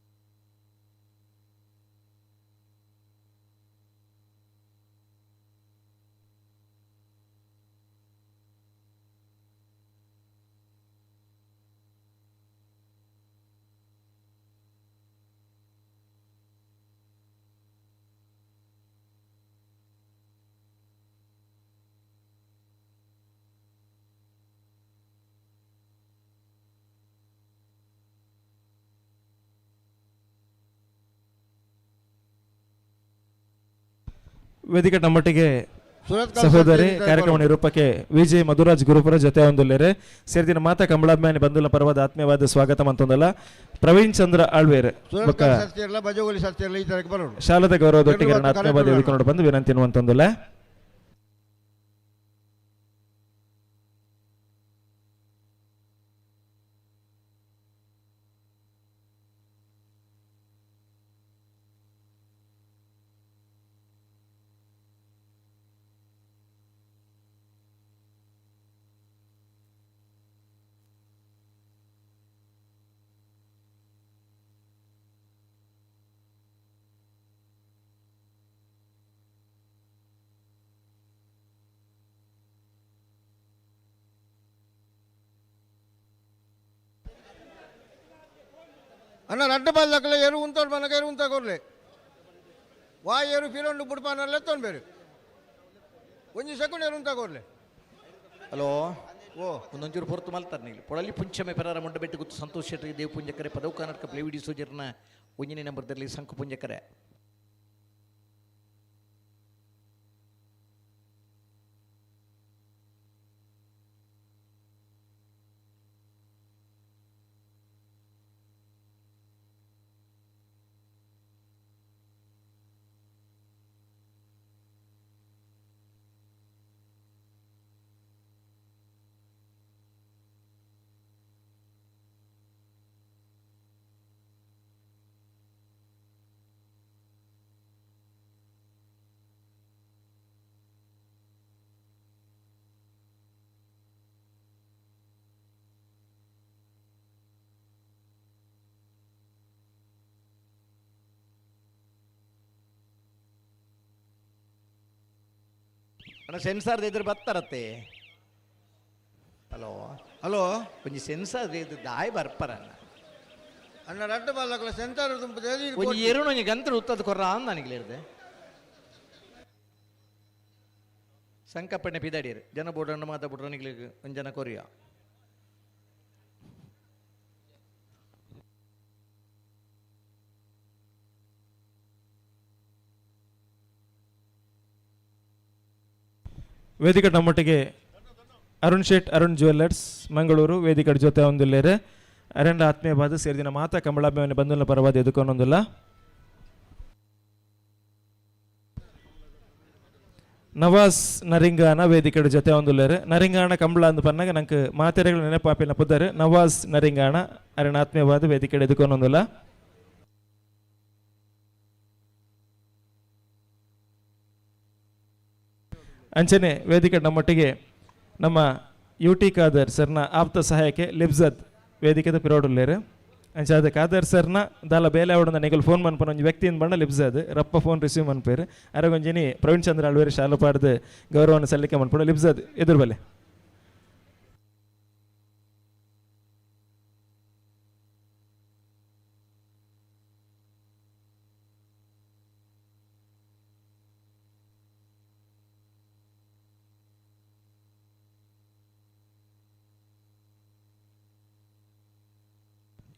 ವೇದಿಕೆ ನಮ್ಮೊಟ್ಟಿಗೆ ಸಹೋದರಿ ಕಾರ್ಯಕ್ರಮ ನಿರೂಪಕ್ಕೆ ವಿಜಯ್ ಮಧುರಾಜ್ ಗುರುಪುರ ಜೊತೆ ಹೊಂದುಲ್ಲೇರೆ ಸೇರಿದಿನ ಮಾತಾ ಕಮಲಾಭಿಮಾನಿ ಬಂಧುಲ ಪರವಾದ ಆತ್ಮೀಯವಾದ ಸ್ವಾಗತ ಮಂತೊಂದಲ್ಲ ಪ್ರವೀಣ್ ಚಂದ್ರ ಆಳ್ವೇರ್ ಶಾಲದ ಗೌರವದೊಟ್ಟಿಗೆ ಆತ್ಮೀಯವಾದ ಎದುಕೊಂಡು ಬಂದು ವಿನಂತಿ ಅಂತಂದಲ್ಲ. ಅಣ್ಣ ರಡ್ಡು ಬಲ್ಲಕ್ಕಲ್ಲ ಎರು ಉಂತೋಡು ಮನಕ ಎರು ಉಂತ ಕೊರ್ಲೆ ವಾ ಏರು ಫಿರೊಂಡು ಬುಡ್ಪಾನಲ್ಲ ಎತ್ತೊಂಡು ಬೇರು ಒಂಜಿ ಸೆಕೆಂಡ್ ಎರು ಉಂತ ಕೊರ್ಲೆ. ಹಲೋ ಓ ಒಂದೊಂಚೂರು ಪೊರ್ತು ಮಲ್ತಾರೆ ನೀವು ಪೊಳಲಿ ಪುಂಚಮೆ ಪೆರಾರ ಮುಂಡಬೆಟ್ಟು ಗುತ್ತು ಸಂತೋಷ್ ಶೆಟ್ಟಿ ದೇವ್ ಪುಂಜಕರೆ ಪದವು ಕರ್ನಾಟಕ ಪ್ಲೇವಿಡಿ ಸೋಜರ್ನ ಒಂಜನೇ ನಂಬರ್ದಲ್ಲಿ ಸಂಕು ಪುಂಜಕರೆ. ಅಣ್ಣ ಸೆನ್ಸಾರ್ ಎದುರು ಬತ್ತಾರತ್ತೆ. ಹಲೋ ಹಲೋ ಒಂಜಿ ಸೆನ್ಸಾರ್ ಎದುರು ದಾಯ್ ಬರ್ಪರಣ್ಣ. ಅಣ್ಣ ರಡ್ಡು ಬಲ್ಲಕ್ಕಲ್ಲ ಸೆನ್ಸಾರ್ ಒಂಜಿ ಎರುಣ ಒಂಜಿ ಗಂತ್ರ ಉತ್ತದ ಕೊರ್ರ ಅಂದ ನನಗೆ ಸಂಕಪ್ಪಣ್ಣೆ ಪಿದಾಡಿಯರು ಜನ ಬೋಡಣ್ಣ ಮಾತಾ ಬಿಡ್ರ ನಿಗ್ಲಿಗೆ ಒಂಜಿ ಜನ ಕೊರಿಯ. ವೇದಿಕೆ ನಮ್ಮೊಟ್ಟಿಗೆ ಅರುಣ್ ಶೇಟ್ ಅರುಣ್ ಜ್ಯುವೆಲ್ಲರ್ಸ್ ಮಂಗಳೂರು ವೇದಿಕೆ ಜೊತೆ ಹೊಂದಿಲ್ಲೇರೆ ಅರಣ್ಯ ಆತ್ಮೀಯವಾದ ಸೇರಿದಿನ ಮಾತಾ ಕಮಲಾಭಿಮಾನಿ ಬಂಧುನ ಪರವಾದ ಎದುಕೊಂಡೊಂದಿಲ್ಲ. ನವಾಸ್ ನರಿಂಗಾನ ವೇದಿಕೆ ಜೊತೆ ಹೊಂದುಲ್ಲೇರೆ ನರಿಂಗಾಣ ಕಂಬಳ ಅಂದು ಪನ್ನಾಗ ನಂಗೆ ಮಾತೆರೆಗಳು ನೆನಪಾಪಿನ ಪುದ್ದಾರೆ ನವಾಸ್ ನರಿಂಗಾಣ ಅರಣ್ಯ ಆತ್ಮೀಯವಾದ ವೇದಿಕೆ ಎದುಕೊಂಡೊಂದಿಲ್ಲ. ಅಂಚನೆ ವೇದಿಕೆ ನಮ್ಮೊಟ್ಟಿಗೆ ನಮ್ಮ ಯು ಟಿ ಖಾದರ್ ಸರ್ನ ಆಪ್ತ ಸಹಾಯಕ್ಕೆ ಲಿಬ್ಜತ್ ವೇದಿಕೆದ ಪಿರೋಡುಲ್ಲೇರು ಅಂಚಾದ ಖಾದರ್ ಸರ್ನ ದಾಲ ಬೇಲೆ ಅವಡಂದ ನಿಗಲ್ ಫೋನ್ ಮನ್ಪನ ಒಂಜಿ ವ್ಯಕ್ತಿಯಿಂದ ಬಣ್ಣ ಲಿಬ್ಜದ್ ರಪ್ಪ ಫೋನ್ ರಿಸೀವ್ ಮನ್ಪೇರು ಅರಗೊಂಜಿನಿ ಪ್ರವೀಣ್ ಚಂದ್ರ ಆಳ್ವೇರು ಶಾಲು ಪಾಡ್ದು ಗೌರವವನ್ನು ಸಲ್ಲಿಕೆ ಮನ್ಪಡು ಲಿಬ್ಜದ್ ಎದುರು ಬಲೆ.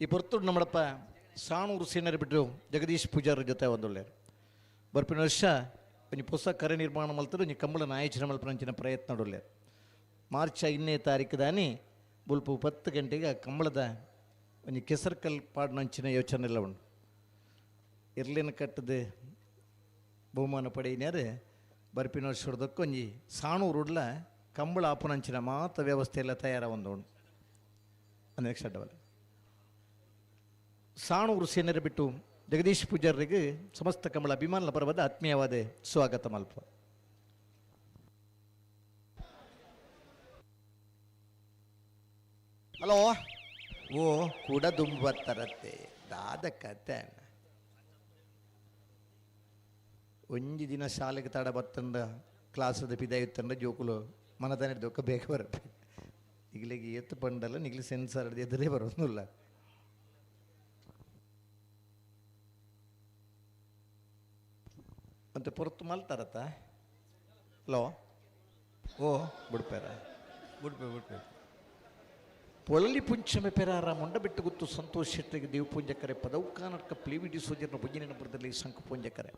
ಈ ಪೊರ್ತುಡು ನಮ್ಮಡಪ್ಪ ಸಾಣೂರು ಸೀನರ್ ಬಿಟ್ಟು ಜಗದೀಶ್ ಪೂಜಾರ ಜೊತೆ ಒಂದೊಳ್ಳೆ ಬರ್ಪಿನ ವರ್ಷ ಒಂಜಿ ಪೊಸ ಕರೆ ನಿರ್ಮಾಣ ಮಲ್ತರು ಒಂಜಿ ಕಂಬಳನ ಆಯೋಜನೆ ಮಲ್ಪನಂಚಿನ ಪ್ರಯತ್ನ ಒಳ್ಳೆ ಮಾರ್ಚ್ 5ನೇ ತಾರೀಕು ದಾನಿ ಬುಲ್ಪು 10 ಗಂಟೆಗೆ ಆ ಕಂಬಳದ ಒಂಜಿ ಕೆಸರ್ಕಲ್ ಪಾಡ್ನಂಚಿನ ಯೋಚನೆ ಎಲ್ಲ ಉಂಡು ಇರ್ಲಿನ ಕಟ್ಟದ ಬಹುಮಾನ ಪಡೆಯಿನಾರು ಬರ್ಪಿನ ವರ್ಷದಕ್ಕೆ ಒಂಜಿ ಸಾಣೂರು ಉಡ್ಲ ಕಂಬಳ ಆಪುನಂಚಿನ ಮಾತ ವ್ಯವಸ್ಥೆ ಎಲ್ಲ ತಯಾರ ಒಂದು ಉಂಡು ನೆಕ್ಸ್ಟ್ ಅಡ್ಡವಲ್ಲ ಸಾಣೂರು ಸೇನರ ಬಿಟ್ಟು ಜಗದೀಶ್ ಪೂಜಾರಿಗೆ ಸಮಸ್ತ ಕಮಲ ಅಭಿಮಾನ ಪರ್ವದ ಆತ್ಮೀಯವಾದ ಸ್ವಾಗತ ಮಲ್ಪ. ಹಲೋ ಓ ಕೂಡ ದುಂಬತ್ತರತ್ತೆ ದಾದ ಕತೆ ಒಂಜಿ ದಿನ ಶಾಲೆಗೆ ತಡ ಬತ್ತಂಡ ಕ್ಲಾಸದ ಪಿದಾಯುತ್ತಂಡ ಜೋಕುಲು ಮನತನ ದೊಕ್ಕ ಬೇಗ ಬರತ್ತೆ ಈಗಲಿಗೆ ಎತ್ತು ಪಂಡಲ್ಲ ನಿಗ್ಲಿ ಸೆನ್ಸರ್ ಎದುರೇ ಬರೋದಿಲ್ಲ. ಮತ್ತೆ ಪೊರ್ತು ಮಲ್ತಾರತ್ತ. ಹಲೋ ಓ ಬುಡ್ಪೇರ ಬುಡ್ಪೆ ಬುಡ್ಪೆ ಪೊಳಲಿ ಪುಂಚಮೆ ಪೆರಾರ ಮುಂಡಬಿಟ್ಟು ಗುತ್ತು ಸಂತೋಷ್ ಶೆಟ್ಟಿಗೆ ದೇವ ಪೂಂಜಕರೆ ಪದವು ಕರ್ನಾಟಕ ಪ್ಲೇವಿಡಿ ಸೋಜರ್ನ ಬುಜ್ಜಿನ ಬರದಲ್ಲಿ ಶಂಕು ಪೂಂಜಕರೆ.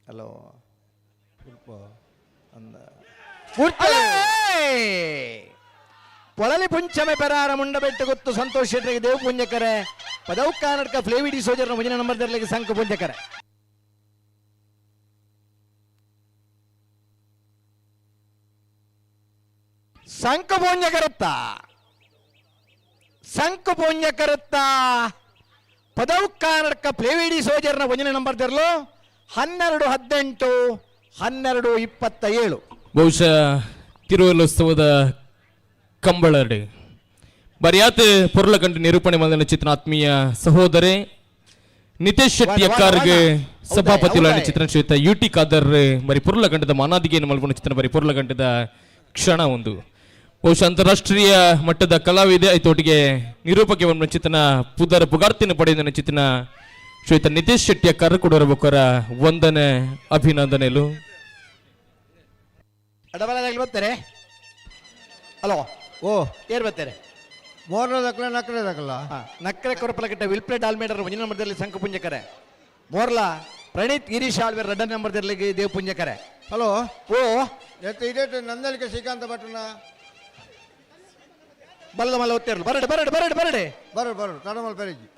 ಹಲೋ ಪೊಳಲಿ ಪುಂಚಮೆ ಪೆರಾರ ಮುಂಡಬೆಟ್ಟು ಗೊತ್ತು ಸಂತೋಷ್ ಶೆಟ್ಟರಿಗೆ ದೇವ ಪುಂಜಕರೆ ಪದವು ಕರ್ನಾಟಕ ಫ್ಲೇವಿಡಿ ಸೋಜರ್ನ ಮುಂದಿನ ನಂಬರ್ ದರ್ಲಿಗೆ ಸಂಕ ಪುಂಜಕರೆ. ಸಂಕ ಪುಂಜಕರತ್ತ ಸಂಕ ಪುಂಜಕರತ್ತ ಪದವು ಕರ್ನಾಟಕ ಫ್ಲೇವಿಡಿ ಸೋಜರ್ನ ಮುಂದಿನ ನಂಬರ್ ದರ್ಲು 12 18 12 27. ಬಹುಶಃ ತಿರುವಲ್ಲೋತ್ಸವದ ಕಂಬಳಡು ಬರಿಯಾತ್ ಪೊರ್ಲಕಂಡು ನಿರೂಪಣೆ ಮಾಡಿದ ಚಿತ್ರ ಆತ್ಮೀಯ ಸಹೋದರೇ ನಿತೇಶ್ ಶೆಟ್ಟಿ ಅಕ್ಕಾರ್ಗೆ ಸಭಾಪತಿ ಚಿತ್ರ ಶ್ವೇತ ಯು ಟಿ ಖಾದರ್ ಬರಿ ಪೊರ್ಲಕಂಡದ ಮಾನಾದಿಗೆಯನ್ನು ಮಲ್ಪುನ ಚಿತ್ರ ಬರಿ ಪೊರ್ಲಕಂಡದ ಕ್ಷಣ ಒಂದು. ಬಹುಶಃ ಅಂತಾರಾಷ್ಟ್ರೀಯ ಮಟ್ಟದ ಕಲಾವಿದೆ ಐತೊಟ್ಟಿಗೆ ನಿರೂಪಕ್ಕೆ ಒಂದು ಚಿತ್ರನ ಪುದರ ಪುಗಾರ್ತಿನ ಪಡೆದ ಚಿತ್ರನ ಶ್ವೇತ ನಿತೇಶ್ ಶೆಟ್ಟಿ ಅಕ್ಕಾರ ಕೊಡೋರ ಬೊಕ್ಕರ ವಂದನೆ ಅಭಿನಂದನೆಲು. ಬರ್ತಾರೆ ಹಲೋ ಓ ಏರ್ ಬರ್ತಾರೆ ಮೋರ್ಲ ದಕ್ಕಲ ನಕ್ರೆ ದಕ್ಕಲ ನಕ್ರೆ ಕೊರಪಲಕಟ್ಟೆ ವಿಲ್ಪ್ಲೇಟ್ ಆಲ್ಮೇಡರ್ ಒಂದಿನ ನಂಬರ್ದಲ್ಲಿ ಸಂಕ ಪುಂಜಕರೆ ಮೋರ್ಲಾ ಪ್ರಣೀತ್ ಗಿರೀಶ್ ಆಳ್ವೇರ್ ರಡ್ಡ ನಂಬರ್ದಲ್ಲಿ ದೇವ್ ಪುಂಜಕರೆ. ಹಲೋ ಓ ಎತ್ತ ಇದೇ ನಂದಲಿಕೆ ಶ್ರೀಕಾಂತ ಭಟ್ರನ ಬಲ್ಲ ಮಲ್ಲ ಒತ್ತಿರಲು ಬರಡೆ ಬರಡೆ ಬರಡೆ ಬರಡೆ ಬರ ಬರ ತಡಮಲ್ ಪೆರಿಜಿ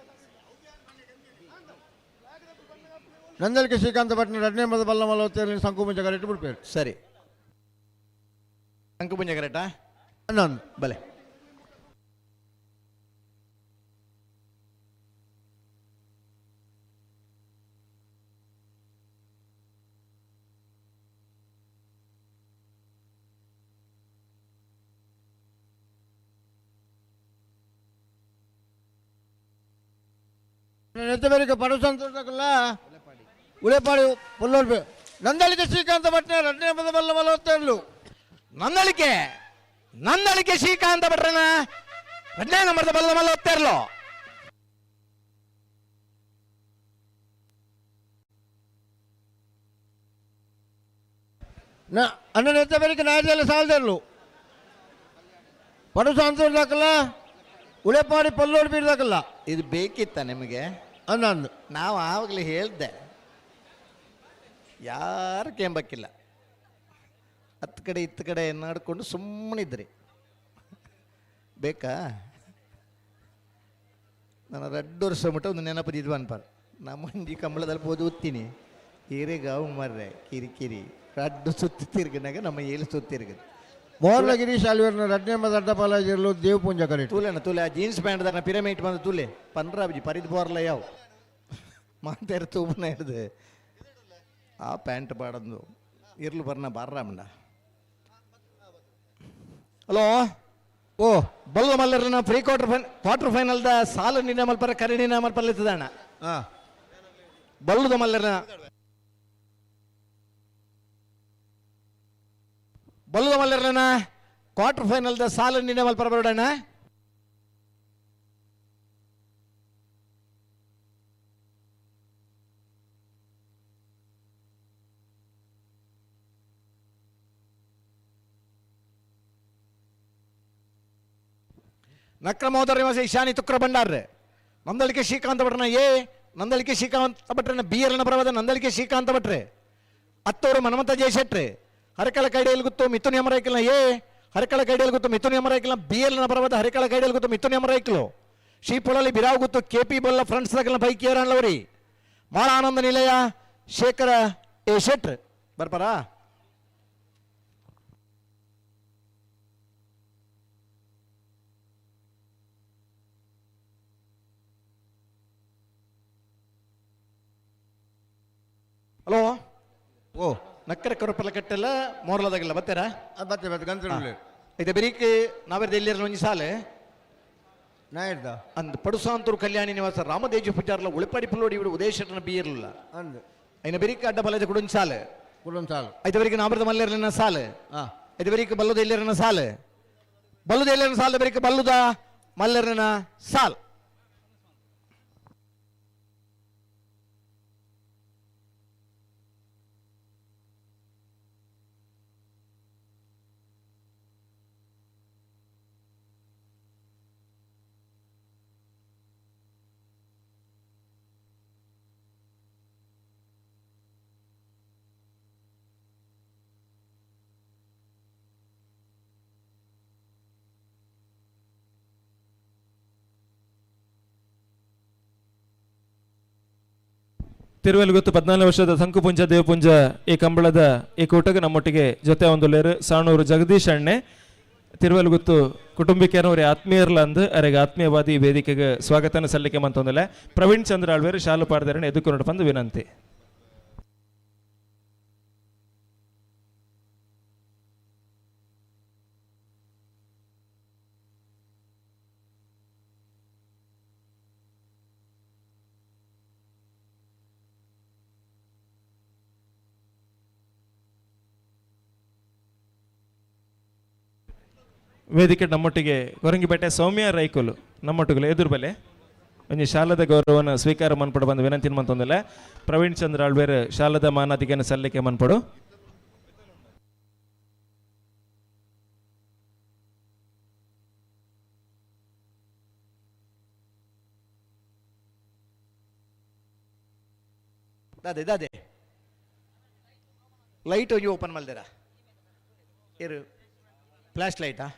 ನಂದಲಿಕೆ ಶ್ರೀಕಾಂತ ಭಟ್ನ ರಡ್ನೇ ಮದ ಬಲ್ಲ ಮಲ್ಲ ಒತ್ತಿರಲಿ ಸಂಕು ಪುಂಜಕರೆ ಇಟ್ಟು ಬಿಡ್ಪೇರು. ಸರಿ ಸಂಕು ಪುಂಜಕರೆಟಾ ನಾನು ಬಲೆ ನೆತ್ತಬೇರಿಗೆ ಪಡುಸಂತೋಷಕ್ಕಲ್ಲ ಉಳೆಪಾಡಿ ಪೊಲ್ಲೋರ್ಬೆ ನಂದಳಿಕೆ ಶ್ರೀಕಾಂತ ಭಟ್ನ ರಡ್ನೇ ಮದ ಬಲ್ಲ ಮಲ್ಲ ಒತ್ತಿರಲು. ನಂದಳಿಕೆ ನಂದಳಿಕೆ ಶ್ರೀಕಾಂತ ಭಟ್ರನ ರಡ್ನೇ ನಂಬರ್ದ ಬಲ್ಲ ಮಲ್ಲ ಒತ್ತಿರಲು. ಅಣ್ಣ ನೆತ್ತಬೇರಿಗೆ ನಾಯದೆಲ್ಲ ಸಾಲದಿರಲು ಪಡುಸಂತೋಷಕ್ಕಲ್ಲ ಉಳೆಪಾಡಿ ಪಲ್ಲೋಡ್ ಬೀರ್ದಾಕಲ್ಲ. ಇದು ಬೇಕಿತ್ತ ನಿಮಗೆ? ಅಂದು ನಾವು ಆವಾಗಲೇ ಹೇಳ್ದೆ, ಯಾರು ಕೇಂಬಕ್ಕಿಲ್ಲ, ಹತ್ತು ಕಡೆ ಇತ್ತ ಕಡೆ ನಡ್ಕೊಂಡು ಸುಮ್ಮನಿದ್ರಿ. ಬೇಕಾ? ನಾನು ರಡ್ಡು ವರ್ಷ ಮುಟ್ಟ ಒಂದು ನೆನಪು ಇದ್ವು ಅನ್ಪಾರ ನಮ್ಮಂಜಿ ಕಂಬಳದಲ್ಲಿ ಪೋದು ಓದ್ತೀನಿ ಹಿರೇಗಾವು ಮರ್ರೆ ಕಿರಿಕಿರಿ ರಡ್ಡು ಸುತ್ತಿ ತಿರ್ಗನಾಗ ನಮ್ಮ ಏಳು ಸುತ್ತಿರ್ಗ. ಮೋರ್ಲ ಗಿರೀಶ್ ಆಳ್ವೇರ್ನ ರಡ್ನೇ ಮದ ಅಡ್ಡಪಾಲಾಜಿರ್ಲು ದೇವ್ ಪೂಂಜ ಕರೆ ತೂಲೆನ ತೂಲೆ ಆ ಜೀನ್ಸ್ ಪ್ಯಾಂಟ್ ದಾನ ಪಿರಮಿಡ್ ಬಂದು ತೂಲೆ ಪನ್ರಾಬ್ಜಿ ಪರಿದ್ ಬೋರ್ಲ ಯಾವ ಮಾತೇರು ತೂಬನ ಹಿಡ್ದು ಆ ಪ್ಯಾಂಟ್ ಬಾಡಂದು ಇರ್ಲು ಬರ್ನ ಬಾರ್ರಾಮಣ್ಣ. ಹಲೋ ಓ ಬಲ್ಲ ಮಲ್ಲರ್ನ ಪ್ರೀ ಕ್ವಾರ್ಟರ್ ಫೈನ್ ಕ್ವಾರ್ಟರ್ ಫೈನಲ್ದ ಸಾಲು ನಿನ್ನ ಮಲ್ಪರ ಕರೆ ನಿನ್ನ ಮಲ್ಪರ್ಲಿತ್ತದಣ್ಣ. ಬಲ್ಲದ ಮಲ್ಲರ್ನ ಬಲ್ಲದ ಮಲ್ಲರ್ನ ಕ್ವಾರ್ಟರ್ ಫೈನಲ್ದ ಸಾಲು ನಿನ್ನ ಮಲ್ಪರ ಬರೋಡಣ್ಣ. ನಕ್ರಮೋದರ ನಿವಾಸ ಈಶಾನಿ ತುಕ್ರ ಭಂಡಾರ್ ನಂದಳಿಕೆ ಶ್ರೀಕಾಂತ ಭಟ್ರನ ಎ ನಂದಳಿಕೆ ಶ್ರೀಕಾಂತ ಭಟ್ರನ ಬಿ ಎಲ್ನ ಪರವಾದ ನಂದಳಿಕೆ ಶ್ರೀಕಾಂತ ಭಟ್ರೆ ಅತ್ತೋರು ಮನ್ಮಂತ ಜಯಶೆಟ್ರೆ ಹರಕಳ ಕೈಡಿಯಲ್ಲಿ ಗುತ್ತು ಮಿಥುನ್ ಯಮರೈಕಲ್ನ ಎ ಹರಕಳ ಕೈಡಿಯಲ್ಲಿ ಗುತ್ತು ಮಿಥುನ್ ಯಮರೈಕಲ್ನ ಬಿ ಎಲ್ನ ಪರವಾದ ಹರಿಕಳ ಕೈಡಿಯಲ್ಲಿ ಗುತ್ತು ಮಿಥುನ್ ಯಮರೈಕಲು ಶ್ರೀ ಪೊಳಲಿ ಬಿರಾವ್ ಗುತ್ತು K P Bolla friends ದಕಲ್ನ bike ಏರನ್ಲವರಿ ಮಾಳ ಆನಂದ ನಿಲಯ ಶೇಖರ ಎ ಶೆಟ್ರ್ ಬರ್ಪಾರಾ? ಹಲೋ ಓ ನಕ್ಕರ ಕರುಪಲ ಕಟ್ಟೆಲ್ಲ ಮೋರ್ಲದಾಗಿಲ್ಲ ಬರ್ತೀರಾ? ಬತ್ತೆ ಬತ್ತೆ ಗಂತ್ರ ಇದು ಬೆರೀಕ್ ನಾವೆರ್ದ ಎಲ್ಲಿರಲ್ಲ ಒಂಜಿ ಸಾಲೆ ನಾಯರ್ದ ಅಂದ್ ಪಡುಸಾಂತೂರು ಕಲ್ಯಾಣಿ ನಿವಾಸ ರಾಮದೇಜು ಪೂಜಾರ್ಲ ಉಳಿಪಾಡಿ ಪುಲ್ಲೋಡಿ ಇವರು ಉದಯಶೆಟ್ಟನ ಬಿ ಇರಲಿಲ್ಲ ಅಂದ್ ಐನ ಬೆರೀಕ್ ಅಡ್ಡ ಬಲದ ಕುಡೊಂಜಿ ಸಾಲೆ ಕುಡೊಂದು ಸಾಲು ಐದು ಬೆರೀಕ್ ನಾಮರದ ಮಲ್ಲೇರ್ಲಿನ ಸಾಲೆ ಐದು ಬೆರೀಕ್ ಬಲ್ಲದ ಎಲ್ಲಿರನ ಸಾಲೆ ಬಲ್ಲದ ಎಲ್ಲಿರನ ಸಾಲ ಬೆರೀಕ್ ಬಲ್ಲದ ಮಲ್ಲೇರ್ನ ಸಾಲ್. ತಿರುವೆಲ್ ಗೊತ್ತು 14 ವರ್ಷದ ಸಂಕುಪುಂಜ ದೇವಪುಂಜ ಈ ಕಂಬಳದ ಈ ಕೂಟಕ್ಕೆ ನಮ್ಮೊಟ್ಟಿಗೆ ಜೊತೆ ಒಂದುಲ್ಲೇರು ಸಾಣೂರು ಜಗದೀಶ್ ಅಣ್ಣೆ ತಿರುವೆಲ್ ಗೊತ್ತು ಕುಟುಂಬಿಕರವರೇ ಆತ್ಮೀಯರ್ಲ ಅಂದು ಅರೆಗೆ ಆತ್ಮೀಯವಾದಿ ವೇದಿಕೆಗೆ ಸ್ವಾಗತನ ಸಲ್ಲಿಕೆ ಮಂತೊಂದಿಲ್ಲ. ಪ್ರವೀಣ್ ಚಂದ್ರ ಆಳ್ವೇರು ಶಾಲು ಪಾಡ್ದರನ್ನು ಎದುಕೊಂಡು ಬಂದು ವಿನಂತಿ. ವೇದಿಕೆ ನಮ್ಮೊಟ್ಟಿಗೆ ಕೊರಂಗಿಪೇಟೆ ಸೌಮ್ಯ ರೈಕುಲು ನಮ್ಮೊಟ್ಟಿಗೆ ಎದುರು ಬಲೆ ಒಂಜಿ ಶಾಲದ ಗೌರವನ ಸ್ವೀಕಾರ ಮನ್ಪಡು ಬಂದು ವಿನಂತಿ ಮಂತೊಂದಿಲ್ಲ. ಪ್ರವೀಣ್ ಚಂದ್ರ ಆಳ್ವೇರ್ ಶಾಲದ ಮಾನಾದಿಗೆನ ಸಲ್ಲಿಕೆ ಮನ್ಪಡು. ದಾದೆ ದಾದೆ ಲೈಟ್ ಒಂಜಿ ಓಪನ್ ಮಲ್ದಿರ ಇರು ಫ್ಲ್ಯಾಶ್ ಲೈಟಾ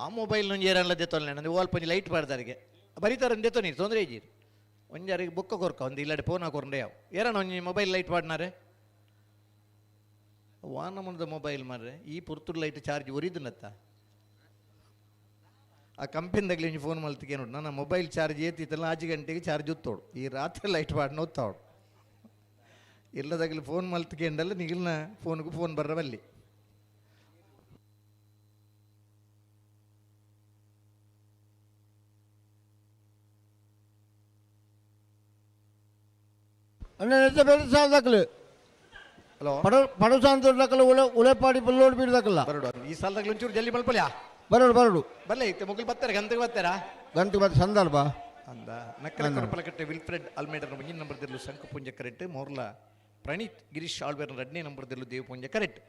ಆ ಮೊಬೈಲ್ ಒಂಜಿ ಏರಲ್ಲ ದೆತ್ತೊಲ್ಲೆ ನಂದು ಅಲ್ಪ ಒಂಜಿ ಲೈಟ್ ಪಾಡ್ದಾರಿಗೆ ಬರೀತಾರ ದೆತ್ತೊ ನೀರು ತೊಂದರೆ ಇಜ್ಜಿ ಒಂಜಿ ಅರಿಗೆ ಬುಕ್ಕ ಕೊರ್ಕ ಒಂದು ಇಲ್ಲಡೆ ಫೋನ್ ಹಾಕೊಂಡೆ ಯಾವ ಏರಣ ಒಂಜಿ ಮೊಬೈಲ್ ಲೈಟ್ ಪಾಡ್ನಾರೆ ವಾನ ಮುಂದ ಮೊಬೈಲ್ ಮಾರ್ರೆ ಈ ಪುರ್ತುರ್ ಲೈಟ್ ಚಾರ್ಜ್ ಒರಿದುನತ್ತ ಆ ಕಂಪನಿದಾಗಲಿ ಒಂಜಿ ಫೋನ್ ಮಲ್ತಿಗೆ ನೋಡು ನನ್ನ ಮೊಬೈಲ್ ಚಾರ್ಜ್ ಏತಿತ್ತಲ್ಲ ಆಜಿ ಗಂಟೆಗೆ ಚಾರ್ಜ್ ಉತ್ತೋಡು ಈ ರಾತ್ರಿ ಲೈಟ್ ಪಾಡ್ನ ಒತ್ತಾವಡು ಇಲ್ಲದಾಗಲಿ ಫೋನ್ ಮಲ್ತಿಗೆಂಡಲ್ಲ ನಿಗಿಲ್ನ ಫೋನ್ಗೂ ಫೋನ್ ಬರ್ರವಲ್ಲಿ. ಅಣ್ಣ ನೆತ್ತ ಬೇರೆ ಸಾಲದಾಕಲು ಹಲೋ ಪಡಸಾಂತ ದಾಖಲು ಉಳೆ ಉಳೆಪಾಡಿ ಪಲ್ಲೋಡ್ ಬೀಡ್ ದಾಖಲ ಬರಡು ಈ ಸಾಲದಾಗಲಿ ಒಂಚೂರು ಜಲ್ದಿ ಮಲ್ಪಲ್ಯಾ ಬರಡು ಬರಡು ಬರಲೇ ಇತ್ತೆ ಮೊಗಲು ಬರ್ತಾರೆ ಗಂಟೆಗೆ ಬರ್ತಾರಾ ಗಂಟೆ ಮತ್ತೆ ಸಂದರ್ಭ ಅಂದ ನಕ್ಕಲ ಕೊರಪಲಕಟ್ಟೆ ವಿಲ್ಫ್ರೆಡ್ ಅಲ್ಮೇಡರ್ ಮುಂದಿನ ನಂಬರ್ ದಿರ್ಲು ಶಂಕುಪುಂಜ ಕರೆಕ್ಟ್ ಮೋರ್ಲ ಪ್ರಣೀತ್ ಗಿರೀಶ್ ಆಳ್ವೇರ್ ಎರಡನೇ ನಂಬರ್ ದಿರ್ಲು ದೇವಪುಂಜ ಕರೆಕ್ಟ್.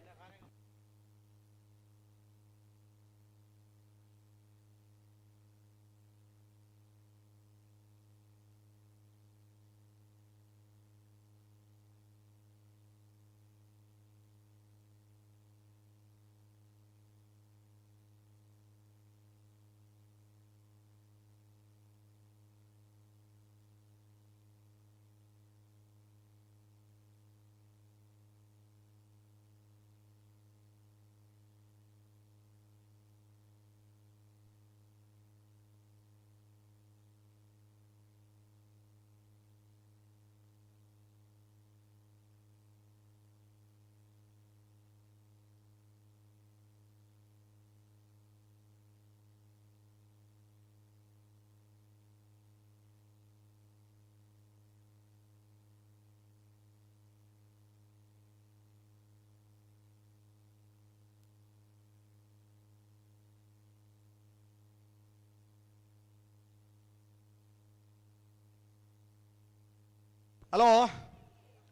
ಹಲೋ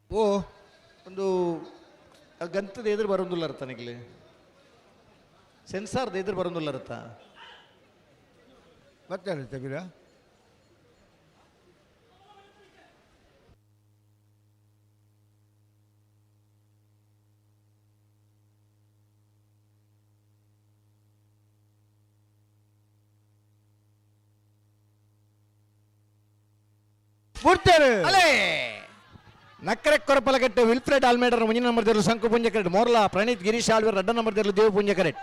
ಓ ಒಂದು ಗಂತದ ಎದುರು ಬರೋದಿಲ್ಲ ತನಗಿಲ್ಲಿ ಸೆನ್ಸಾರ್ದ ಎದುರು ಬರೋದಿಲ್ಲ ಅರ್ಥ ಮತ್ತೆ ತೆಗಿರ ಬಿಡ್ತಾರೆ ಅಲೇ ನಕ್ಕರೆ ಕೊರಪಲಗಟ್ಟೆ ವಿಲ್ಫ್ರೆಡ್ ಆಲ್ಮೇಡರ್ ಮುಂದಿನ ನಂಬರ್ ದೇರು ಶಂಕುಪುಂಜ ಕರೆಕ್ಟ್ ಮೋರ್ಲಾ ಪ್ರಣೀತ್ ಗಿರೀಶ್ ಆಳ್ವೇರ್ ರಡ್ಡ ನಂಬರ್ ದೇರು ದೇವಪುಂಜ ಕರೆಕ್ಟ್.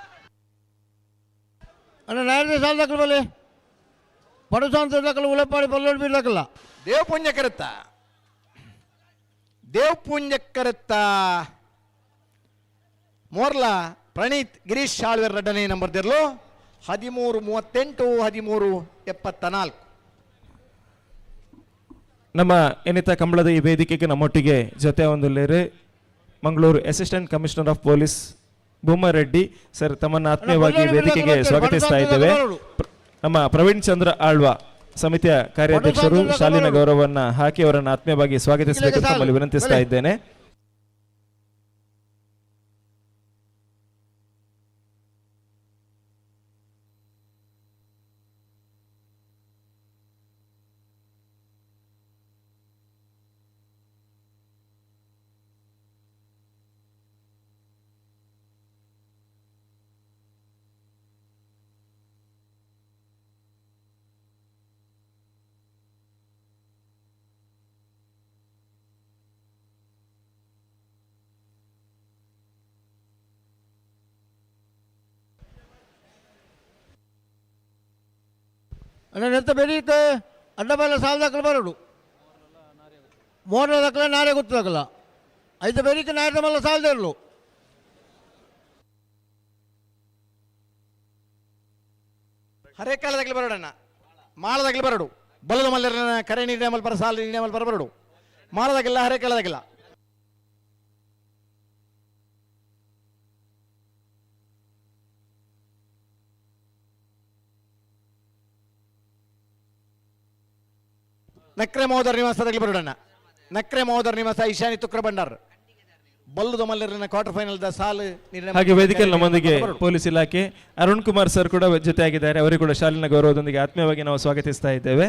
ಅಣ್ಣ ನಾಯರ ಸಾಲದಾಕಲು ಬಲೆ ಪಡಸಾಂತ ದಾಖಲು ಉಳೆಪಾಡಿ ಪಲ್ಲೋಡ್ ಬೀಡ್ ದಾಖಲ ದೇವಪುಂಜ ಕರೆತ್ತ ದೇವಪುಂಜ ಕರೆತ್ತ ಮೋರ್ಲಾ ಪ್ರಣೀತ್ ಗಿರೀಶ್ ಆಳ್ವೇರ್ ರಡ್ಡನೇ ನಂಬರ್ ದೇರ್ಲು 13:38 13:74. ನಮ್ಮ ಎನಿತ ಕಂಬಳದ ಈ ವೇದಿಕೆಗೆ ನಮ್ಮೊಟ್ಟಿಗೆ ಜೊತೆ ಒಂದುಲ್ಲೇರು Mangaluru assistant commissioner of police Bhoomareddy sir ತಮ್ಮನ್ನು ಆತ್ಮೀಯವಾಗಿ ವೇದಿಕೆಗೆ ಸ್ವಾಗತಿಸ್ತಾ ಇದ್ದೇವೆ. ನಮ್ಮ ಪ್ರವೀಣ್ ಚಂದ್ರ ಆಳ್ವಾ ಸಮಿತಿಯ ಕಾರ್ಯಾಧ್ಯಕ್ಷರು ಶಾಲಿನ ಗೌರವವನ್ನು ಹಾಕಿ ಅವರನ್ನು ಆತ್ಮೀಯವಾಗಿ ಸ್ವಾಗತಿಸಬೇಕು ತಮ್ಮಲ್ಲಿ ವಿನಂತಿಸ್ತಾ ಇದ್ದೇನೆ. ಅಣ್ಣ ನೆತ್ತ ಬೆರೀಕ್ ಅಡ್ಡಬಲ್ಲ ಸಾಲದಕ್ಕಲು ಬರೋಡು ಮೋರದಕ್ಕಲ ನಾರೇ ಗೊತ್ತದಕ್ಕಲ್ಲ ಐತ ಬೆರೀಕ್ ನಾಯದ ಮಲ್ಲ ಸಾಲದಿರಲು. ಹರೇಕಾಲದಾಗಲಿ ಬರೋಡಣ್ಣ, ಮಾಳದಾಗಲಿ ಬರೋಡು. ಬಲದ ಮಲ್ಲರನ ಕರೆ ನೀರಿನ ಮಲ್ಪ ಸಾಲ ನೀರಿನ ಮಲ್ಪ ಬರೋಡು. ಮಾಳದಾಗಿಲ್ಲ, ಹರೇಕಾಲದಾಗಿಲ್ಲ. ನಕ್ರೆ ಮಹೋದರ ನಿವಾಸದಾಗಲಿ ಬರೋಡಣ್ಣ. ನಕ್ರೆ ಮಹೋದರ ನಿವಾಸ Ishani ತುಕ್ರ Bhandar ಬಲ್ಲುದ ಮಲ್ಲರನ quarter final the ಸಾಲು ನಿರ್ಣಯ. ಹಾಗೆ ವೇದಿಕೆಯಲ್ಲಿ ನಮ್ಮೊಂದಿಗೆ ಪೊಲೀಸ್ ಇಲಾಖೆ ಅರುಣ್ ಕುಮಾರ್ ಸರ್ ಕೂಡ ಜೊತೆಯಾಗಿದ್ದಾರೆ. ಅವರಿಗೂ ಕೂಡ ಶಾಲಿನ ಗೌರವದೊಂದಿಗೆ ಆತ್ಮೀಯವಾಗಿ ನಾವು ಸ್ವಾಗತಿಸ್ತಾ ಇದ್ದೇವೆ.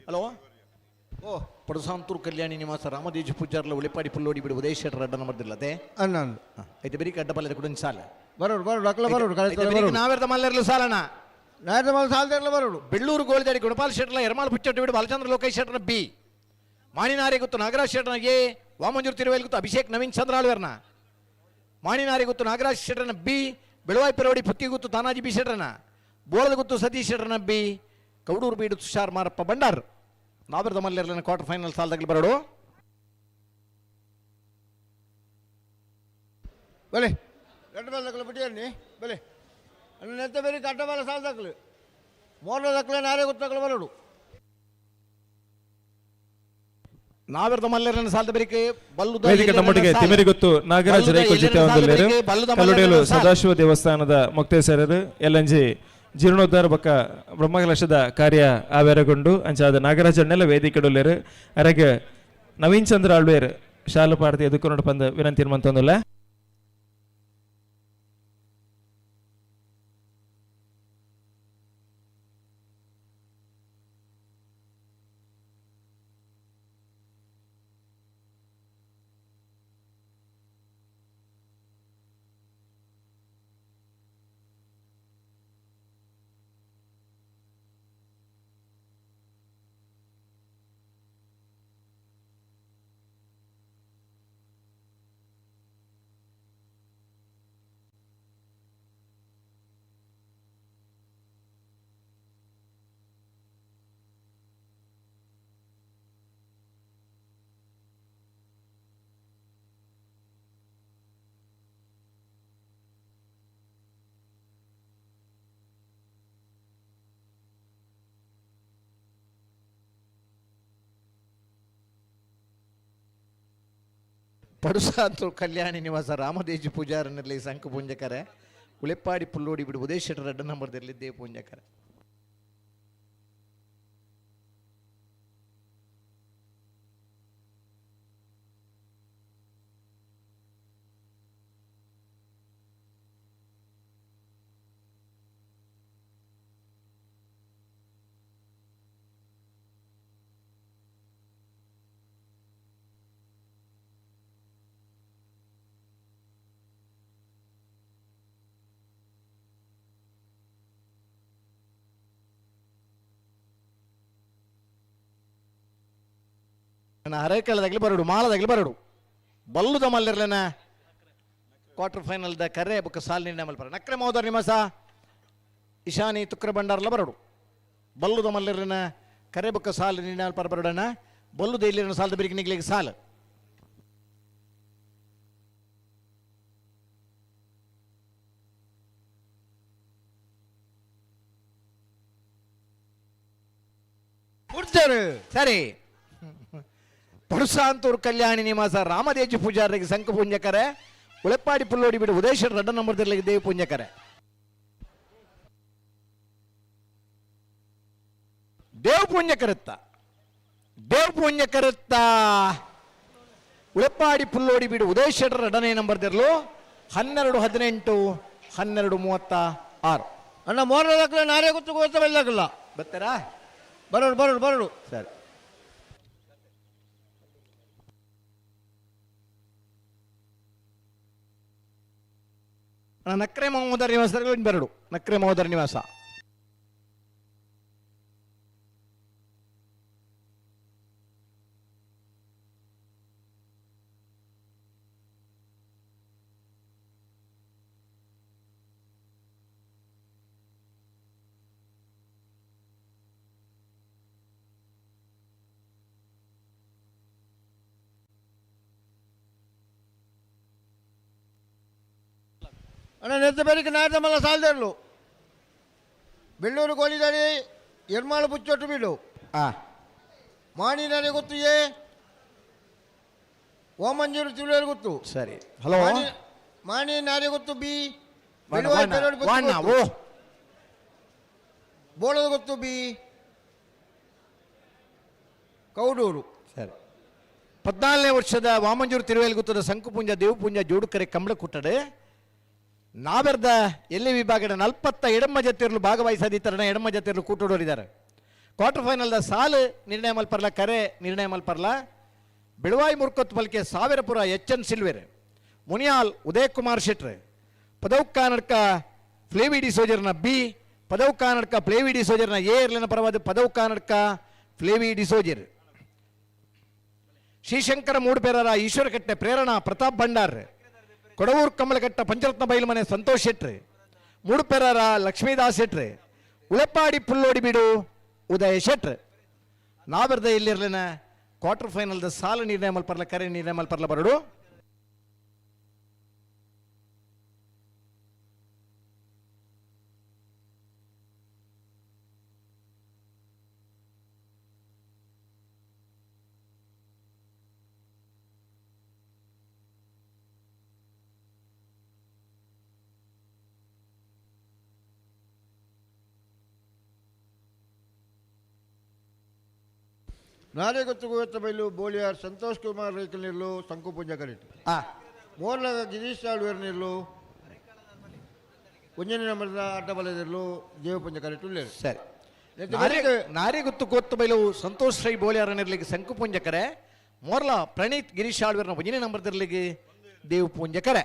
ಹಲೋ, ಓ ಪಡಸಾಂತೂರು ಕಲ್ಯಾಣಿ ನಿವಾಸ ರಾಮದೇಜ ಪೂಜಾರ್ಲ ಉಳಿಪಾಡಿ ಪುಲ್ಲೋಡಿ ಬಿಡು ಉದಯ ಶೆಟ್ಟರ್ ಅಡ್ಡ ನಂಬರ್ದಿಲ್ಲ ಅದೇ ಅನ್ನ ಐತೆ ಬರೀ ಅಡ್ಡ ಪಲ್ಯದ ಕೂಡ ಸಾಲ ಬರೋಡು ಬರೋಡು ಅಕ್ಕಲ ಬರೋಡು ಕರೆಕ್ಟ್ ಬರೋಡು. ನಾವೆರ್ದ ಮಲ್ಲೆರ್ಲು ಸಾಲಣ್ಣ, ನಾಯರ್ದ ಮಲ್ಲ ಸಾಲದಿರಲ ಬರೋಡು. ಬೆಳ್ಳೂರು ಗೋಳಿದಾಡಿ ಗುಣಪಾಲ್ ಶೆಟ್ಟರ್ಲ ಎರ್ಮಾಲ್ ಪುಚ್ಚಟ್ಟು ಬಿಡು ಬಾಲಚಂದ್ರ ಲೋಕೇಶ್ ಶೆಟ್ಟರ್ನ ಬಿ, ಮಾಣಿನಾರಿ ಗೊತ್ತು ನಾಗರಾಜ್ ಶೆಟ್ಟರ್ನ ಎ, ವಾಮಂಜೂರು ತಿರುವೇಲ್ ಗೊತ್ತು ಅಭಿಷೇಕ್ ನವೀನ್ ಚಂದ್ರ ಆಳ್ವೇರ್ನ, ಮಾಣಿನಾರಿ ಗೊತ್ತು ನಾಗರಾಜ್ ಶೆಟ್ಟರ್ನ ಬಿ, ಬೆಳವಾಯಿ ಪೆರವಡಿ ಪುತ್ತಿ ಗೊತ್ತು ತಾನಾಜಿ ಬಿ ಶೆಟ್ಟರ್ನ, ಬೋಳದ ಗೊತ್ತು ಸತೀಶ್ ಶೆಟ್ಟರ್ನ ಬಿ, ಕೌಡೂರು ಬೀಡು ತುಷಾರ್ ಮಾರಪ್ಪ ಬಂಡಾರ್. ನಾವೆರ್ದ ಮಲ್ಲೆರ್ಲನ ಕ್ವಾರ್ಟರ್ ಫೈನಲ್ ಸಾಲದಾಗಲಿ ಬರೋಡು. ಬಲೆ ಎರಡು ಬಾಲ್ ದಕ್ಕಲು ಬಿಟ್ಟಿಯನ್ನಿ ಬಲೆ ಅಣ್ಣ ನೆತ್ತ ಬೇರೆ ಅಡ್ಡ ಬಾಲ ಸಾಲ ದಕ್ಕಲು ಮೋರ ದಕ್ಕಲೆ ನಾರೇ ಗೊತ್ತಕ್ಕಲು ಬರೋಡು. ನಾವೆರ್ದ ಮಲ್ಲೆರ್ಲನ ಸಾಲದ ಬೇರಿಕೆ ಬಲ್ಲುದ ವೇದಿಕೆ ನಮ್ಮೊಟ್ಟಿಗೆ ತಿಮಿರಿಗುತ್ತು ನಾಗರಾಜ್ ರೈಕುಲ್ ಜೊತೆ ಹೊಂದಲೇರು ಕಲ್ಲುಡೇಲು ಸದಾಶಿವ ದೇವಸ್ಥಾನದ ಮೊಕ್ತೇಸರರು ಎಲ್ಎನ್ಜಿ ಜೀರ್ಣೋದ್ಧಾರ ಬಕ್ಕ ಬ್ರಹ್ಮಕಲಶದ ಕಾರ್ಯ ಆವೇರಗೊಂಡು ಅಂಚಾದ ನಾಗರಾಜಣ್ಣೆಲ್ಲ ವೇದಿಕೆಡುಲ್ಲೇರು. ಅರೆಗೆ ನವೀನ್ ಚಂದ್ರ ಆಳ್ವೇರ್ ಶಾಲು ಪಾರ್ತಿ ಎದುಕೊಂಡು ಪಂದ ವಿನಂತಿ ಮಂತೊಂದುಲ್ಲ. ಪಡುಸಾಂತೂರು ಕಲ್ಯಾಣಿ ನಿವಾಸ ರಾಮದೇಜಿ ಪೂಜಾರನಲ್ಲಿ ಸಂಕ ಪೂಂಜಕರೆ ಉಳೆಪ್ಪಾಡಿ ಪುಲ್ಲೋಡಿ ಬಿಡು ಉದಯ ಶೆಟ್ಟರ್ ಅಡ್ಡ ನಂಬರ್ದಲ್ಲಿ ಪೂಂಜಕರೆ. ಅರೇಕಳದಾಗಲಿ ಬರಡು, ಮಾಳದಾಗಲಿ ಬರಡು, ಬಲ್ಲುದ ಮಲ್ಲಿರ್ಲೇನ ಕ್ವಾರ್ಟರ್ ಫೈನಲ್ the ಕರೆ ಬೊಕ್ಕ ಸಾಲ್ ನಿರ್ಣಯ ಮಲ್ಪರ. ನಕ್ರೆ ಮಹೋದರ ನಿವಾಸ ಇಶಾನಿ ತುಕ್ರ ಭಂಡಾರ್ಲ ಬರಡು, ಬಲ್ಲುದ ಮಲ್ಲಿರ್ಲೇನ ಕರೆ ಬೊಕ್ಕ ಸಾಲ್ ನಿರ್ಣಯ ಮಲ್ಪರ ಬರಡಣ್ಣ. ಬಲ್ಲುದ ಇಲ್ಲಿನ ಸಾಲದ ಬಿರಿಗಿ ನಿಗ್ಲಿಗೆ ಸಾಲ. ಸರಿ, ಪಡುಸಾಂತೂರು ಕಲ್ಯಾಣಿ ನಿವಾಸ ರಾಮದೇಜಿ ಪೂಜಾರಿಗೆ ಸಂಕ ಪೂಂಜಕರೆ ಉಳೆಪ್ಪಾಡಿ ಪುಲ್ಲೋಡಿ ಬಿಡು ಉದಯೇಶ್ವರ ರಡ್ಡ ನಂಬರ್ದಲ್ಲಿ ದೇವಿ ಪೂಂಜಕರೆ. ದೇವಪುಣ್ಯ ಕರುತ್ತ ದೇವಪುಣ್ಯ ಕರುತ್ತ ಉಳೆಪ್ಪಾಡಿ ಪುಲ್ಲೋಡಿ ಬೀಡು ಉದಯ್ ಶೆಟ್ಟರ್ ಎರಡನೇ ನಂಬರ್ ದಿರ್ಲು 12-18 12-36. ಅಣ್ಣ ಮೋರದಾಕಲ ನಾರೇ ಗೊತ್ತು ಗೊತ್ತ ಬೈಲಾಕಲ್ಲ ಬರ್ತಾರಾ? ಬರೋಡು ಬರೋಡು ಬರೋಡು. ಸರಿ. ನಕ್ರೆ ಮಹೋದರ ನಿವಾಸ ಬರಡು ನಕ್ರೆ ಮಹೋದರ ನಿವಾಸ. ಅಣ್ಣ ನೆತ್ತ ಬೇರಿಕೆ ನಾಡ್ದ ಮಲ್ಲ ಸಾಲದರ್ಲು ಬೆಳ್ಳೂರು ಕೋಲಿದಾರಿ ಎರ್ಮಾಳು ಬುಚ್ಚೊಟ್ಟು ಬೀಡು ಮಾಣಿನಾರೆ ಗೊತ್ತು ಏ ಓಮಂಜೂರು ತಿಳುವರು ಗೊತ್ತು. ಸರಿ. ಹಲೋ. ಮಾಣಿ ನಾರೆ ಗೊತ್ತು ಬಿ ಬೋಳದ ಗೊತ್ತು ಬಿ ಕೌಡೂರು. ಸರಿ. 14ನೇ ವರ್ಷದ ವಾಮಂಜೂರು ತಿರುವೇಲ್ಗುತ್ತದ ಸಂಕುಪುಂಜ ದೇವಪುಂಜ ಜೋಡುಕರೆ ಕಂಬಳ ಕುಟ್ಟಡೆ ನಾವೆರ್ದ ಎಲ್ಲಿ ವಿಭಾಗದ 40 ಎಡಮ್ಮ ಜತಿರ್ಲು ಭಾಗವಹಿಸದಿತ್ತರಣ ಎಡಮ್ಮ ಜತಿರ್ಲು ಕೂಟೋಡೋರಿದ್ದಾರೆ. ಕ್ವಾರ್ಟರ್ ಫೈನಲ್ದ ಸಾಲು ನಿರ್ಣಯ ಮಲ್ಪರ್ಲ ಕರೆ ನಿರ್ಣಯ ಮಲ್ಪರ್ಲ ಬೆಳುವಾಯಿ ಮುರ್ಕೊತ್ತು ಪಲ್ಕೆ ಸಾವಿರಪುರ ಎಚ್ ಎನ್ ಸಿಲ್ವೆರ್ ಮುನಿಯಾಲ್ ಉದಯ್ ಕುಮಾರ್ ಶೆಟ್ರ್ ಪದೌಕಾನಡ್ಕ ಫ್ಲೇವಿ ಡಿ ಸೋಜರ್ನ ಬಿ ಪದೌಕಾನಡ್ಕ ಫ್ಲೇವಿ ಡಿ ಸೋಜರ್ನ ಎ ಇರ್ಲಿನ ಪರವಾದ ಪದೌಕಾನಡ್ಕ ಫ್ಲೇವಿ ಡಿ ಸೋಜರ್ ಶ್ರೀಶಂಕರ ಮೂಡುಪೇರರ ಈಶ್ವರಕಟ್ಟೆ ಪ್ರೇರಣಾ ಪ್ರತಾಪ್ ಭಂಡಾರ್ ಕೊಡವೂರು ಕಮಲಘಟ್ಟ ಪಂಚರತ್ನ ಬೈಲ್ಮನೆ ಸಂತೋಷ್ ಶೆಟ್ರಿ ಮೂಡುಪೆರರ ಲಕ್ಷ್ಮೀದಾಸ್ ಶೆಟ್ರಿ ಉಳೆಪ್ಪಾಡಿ ಪುಲ್ಲೋಡಿ ಬೀಡು ಉದಯ ಶೆಟ್ರ್ ನಾವೆರ್ದ ಇಲ್ಲಿರ್ಲಿನ ಕ್ವಾರ್ಟರ್ ಫೈನಲ್ದ ಸಾಲ ನಿರ್ಣಯ ಮಲ್ಪರ್ಲ ಕರೆ ನಿರ್ಣಯ ಮಲ್ಪರ್ಲ ಬರಡು. ನಾಳೆ ಗೊತ್ತು ಗೊತ್ತ ಬೈಲು ಬೋಳಿಯಾರ್ ಸಂತೋಷ್ ಕುಮಾರ್ ರೈಕಲ್ ನಿರ್ಲು ಸಂಕುಪುಂಜ ಕರಿಟ್ ಮೋರ್ಲಗ ಗಿರೀಶ್ ಆಳ್ವೇರ್ ನಿರ್ಲು ಒಂಜನೇ ನಂಬರ್ದ ಅಡ್ಡ ಬಲದಿರ್ಲು ದೇವಪುಂಜ ಕರಿಟ್ ಉಳ್ಳೇರು. ಸರಿ. ನಾರಿಗುತ್ತು ಗೊತ್ತು ಬೈಲು ಸಂತೋಷ್ ರೈ ಬೋಳಿಯಾರ ನಿರ್ಲಿಗೆ ಸಂಕುಪುಂಜ ಕರೆ ಮೋರ್ಲ ಪ್ರಣೀತ್ ಗಿರೀಶ್ ಆಳ್ವೇರ್ನ ಒಂಜನೇ ನಂಬರ್ದಿರ್ಲಿಗೆ ದೇವಪುಂಜ ಕರೆ.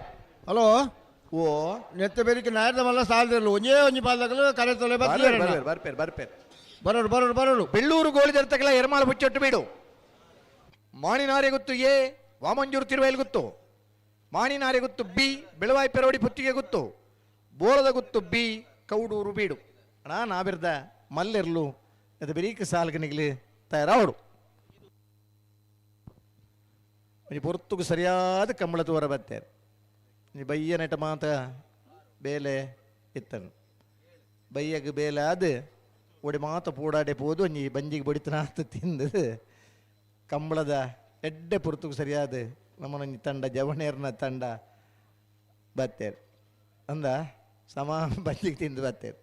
ಹಲೋ. ಓ ನೆತ್ತ ಬೇರಿಕೆ ನಾಯರ್ದ ಮಲ್ಲ ಸಾಲದಿರ್ಲು ಒಂಜೇ ಒಂಜಿ ಪಾಲ್ದಾಗಲು ಕರೆ ತೊಲೆ ಬರ್ಪೇರು ಬರ್ಪೇರು ಬರ್ಪೇರು ಬರೋಡು ಬರೋಡು ಬರೋಡು. ಬೆಳ್ಳೂರು ಗೋಳಿದರ್ತಕಲ ಎರ್ಮಾಳು ಬುಚ್ಚೊಟ್ಟು ಬೀಡು ಮಾಣಿನಾರೆ ಗೊತ್ತು ಎ ವಾಮಂಜೂರು ತಿರುವೈಲ್ ಗೊತ್ತು ಮಾಣಿನಾರೆ ಗೊತ್ತು ಬಿ ಬೆಳವಾಯಿ ಪೆರೋಡಿ ಪುತ್ತಿಗೆ ಗೊತ್ತು ಬೋಳದ ಗೊತ್ತು ಬಿ ಕೌಡೂರು ಬೀಡು. ಅಣ್ಣ ನಾವಿರ್ದ ಮಲ್ಲೆರ್ಲು ಅದು ಬೆರೀಕ ಸಾಲ್ಗನಿಗ್ಲಿ ತಯಾರಾವಡು ಒಂಜಿ ಪೊರ್ತುಗು ಸರಿಯಾದ ಕಂಬಳ ತೋರ ಬತ್ತೇರು ನೀ ಬಯ್ಯ ನೆಟ ಮಾತ ಬೇಲೆ ಇತ್ತನು ಬಯ್ಯಗೆ ಬೇಲೆ ಆದ ಒಡಿ ಮಾತ ಪೋಡಾಡೆ ಪೋದು ಒಂಜಿ ಬಂಜಿಗೆ ಬಡಿತನಾತ ತಿಂದು ಕಂಬಳದ ಎಡ್ಡೆ ಪೊರ್ತುಗು ಸರಿಯಾದ ನಮ್ಮನೊಂಜಿ ತಂಡ ಜವಣೇರ್ನ ತಂಡ ಬತ್ತೇರು ಅಂದ ಸಮ ಬಂಜಿಗೆ ತಿಂದು ಬತ್ತೇರು.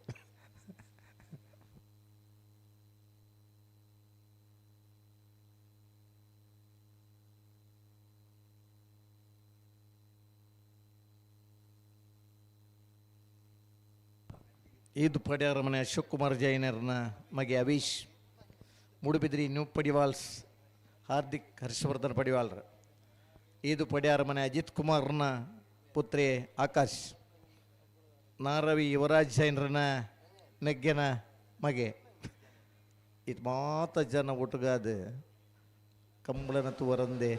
ಈದು ಪಡ್ಯಾರ ಮನೆ ಅಶೋಕ್ ಕುಮಾರ್ ಜೈನರ್ನ ಮಗೆ ಅವೀಶ್ ಮೂಡುಬಿದ್ರಿ ನ್ಯೂ ಪಡಿವಾಲ್ಸ್ ಹಾರ್ದಿಕ್ ಹರ್ಷವರ್ಧನ್ ಪಡಿವಾಲ್ರ ಈದು ಪಡ್ಯಾರ ಮನೆ ಅಜಿತ್ ಕುಮಾರ್ನ ಪುತ್ರಿ ಆಕಾಶ್ ನಾರವಿ ಯುವರಾಜ್ ಜೈನರನ ನೆಗ್ಗೆನ ಮಗೆ ಇದು ಮಾತ ಜನ ಒಟ್ಟುಗಾದ ಕಂಬಳನ ತುವರಂದೆ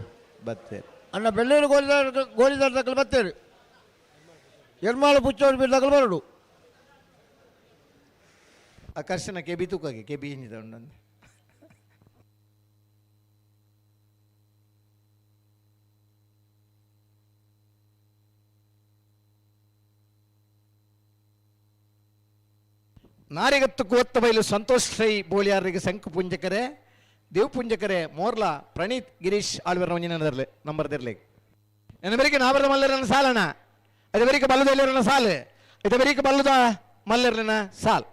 ಬತ್ತೇರು. ಅಣ್ಣ ಬೆಳ್ಳೂರು ಗೋಲಿದಾರ್ ಗೋಲಿದಾರ್ ತಕಲು ಬತ್ತೇರು ಎರ್ಮಾಳು ಪುಚ್ಚೋರು ಬಿಡ್ದಕಲು ಬರಡು. ಆಕರ್ಷಣ ಕೆ ಬಿ ತೂಕಾಗೆ ಕೆ ಬಿ ಇಂಜಿದ ಉಂಡು. ನಾರಿಗತ್ತು ಕೂವತ್ತ ಬೈಲು ಸಂತೋಷ್ ರೈ ಬೋಳಿಯಾರಿಗೆ ಶಂಕು ಪುಂಜಕರೆ ದೇವಪುಂಜಕರೆ ಮೋರ್ಲಾ ಪ್ರಣೀತ್ ಗಿರೀಶ್ ಆಳ್ವರ ಒಂಜಿನ ನಂಬರ್ದಿರ್ಲಿ. ನನ್ನ ಬರಿಗೆ ನಾವರ ಮಲ್ಲರನ ಸಾಲಣ ಅದೇ ಬರೀಕ ಬಲ್ಲದ ಸಾಲ್ ಇದ ಬರೀಕ ಬಲ್ಲದ ಮಲ್ಲರನ ಸಾಲ್.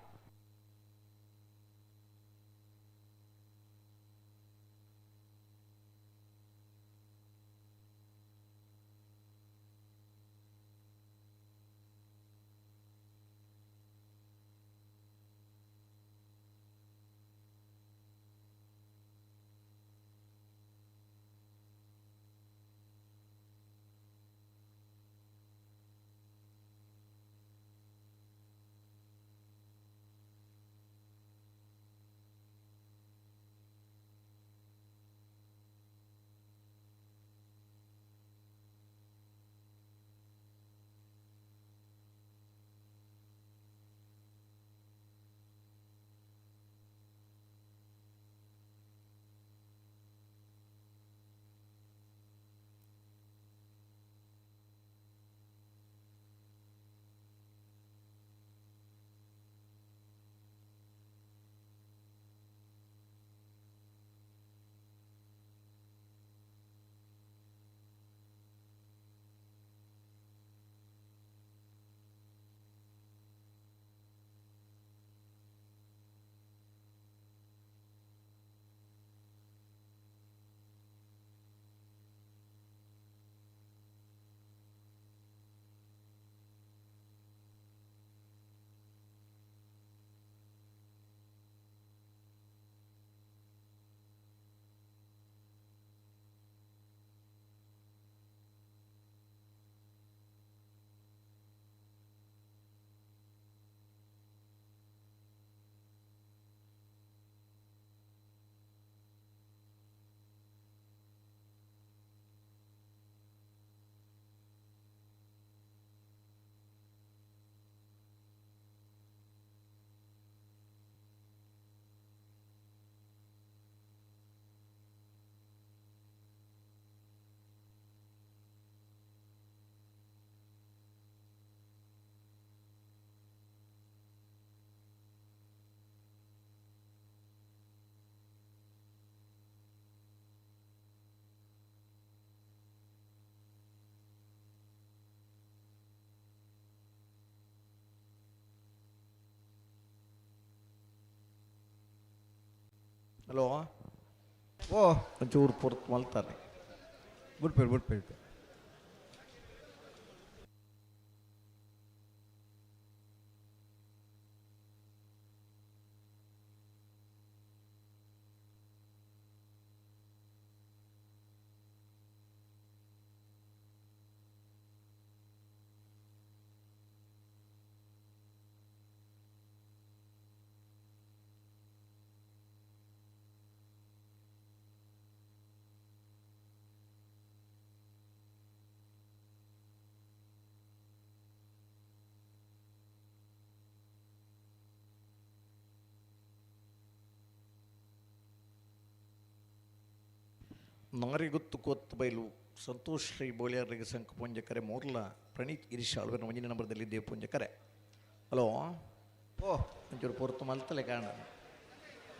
ಹಲೋ ಓ ಒಂಚೂರು ಪೊರ್ತು ಮಲ್ತಾರೆ. ಬುಡ್ಪೇರು ಬುಡ್ಪೇರು. ನಾರಿಗುತ್ತು ಕೊತ್ತು ಬೈಲು ಸಂತೋಷ್ ಶ್ರೀ ಬೋಳಿಯಾರಿಗೆ ಸಂಕ ಪುಂಜಕರೆ ಮೋರ್ಲ ಪ್ರಣೀತ್ ಗಿರೀಶ್ ಆಳ್ವೆನ ಒಂಜಿನ ನಂಬರ್ದಲ್ಲಿ ದೇವ ಪುಂಜಕರೆ. ಹಲೋ ಓ ಒಂಚೂರು ಪೊರ್ತು ಮಲ್ತಲೆ ಕಾರಣ.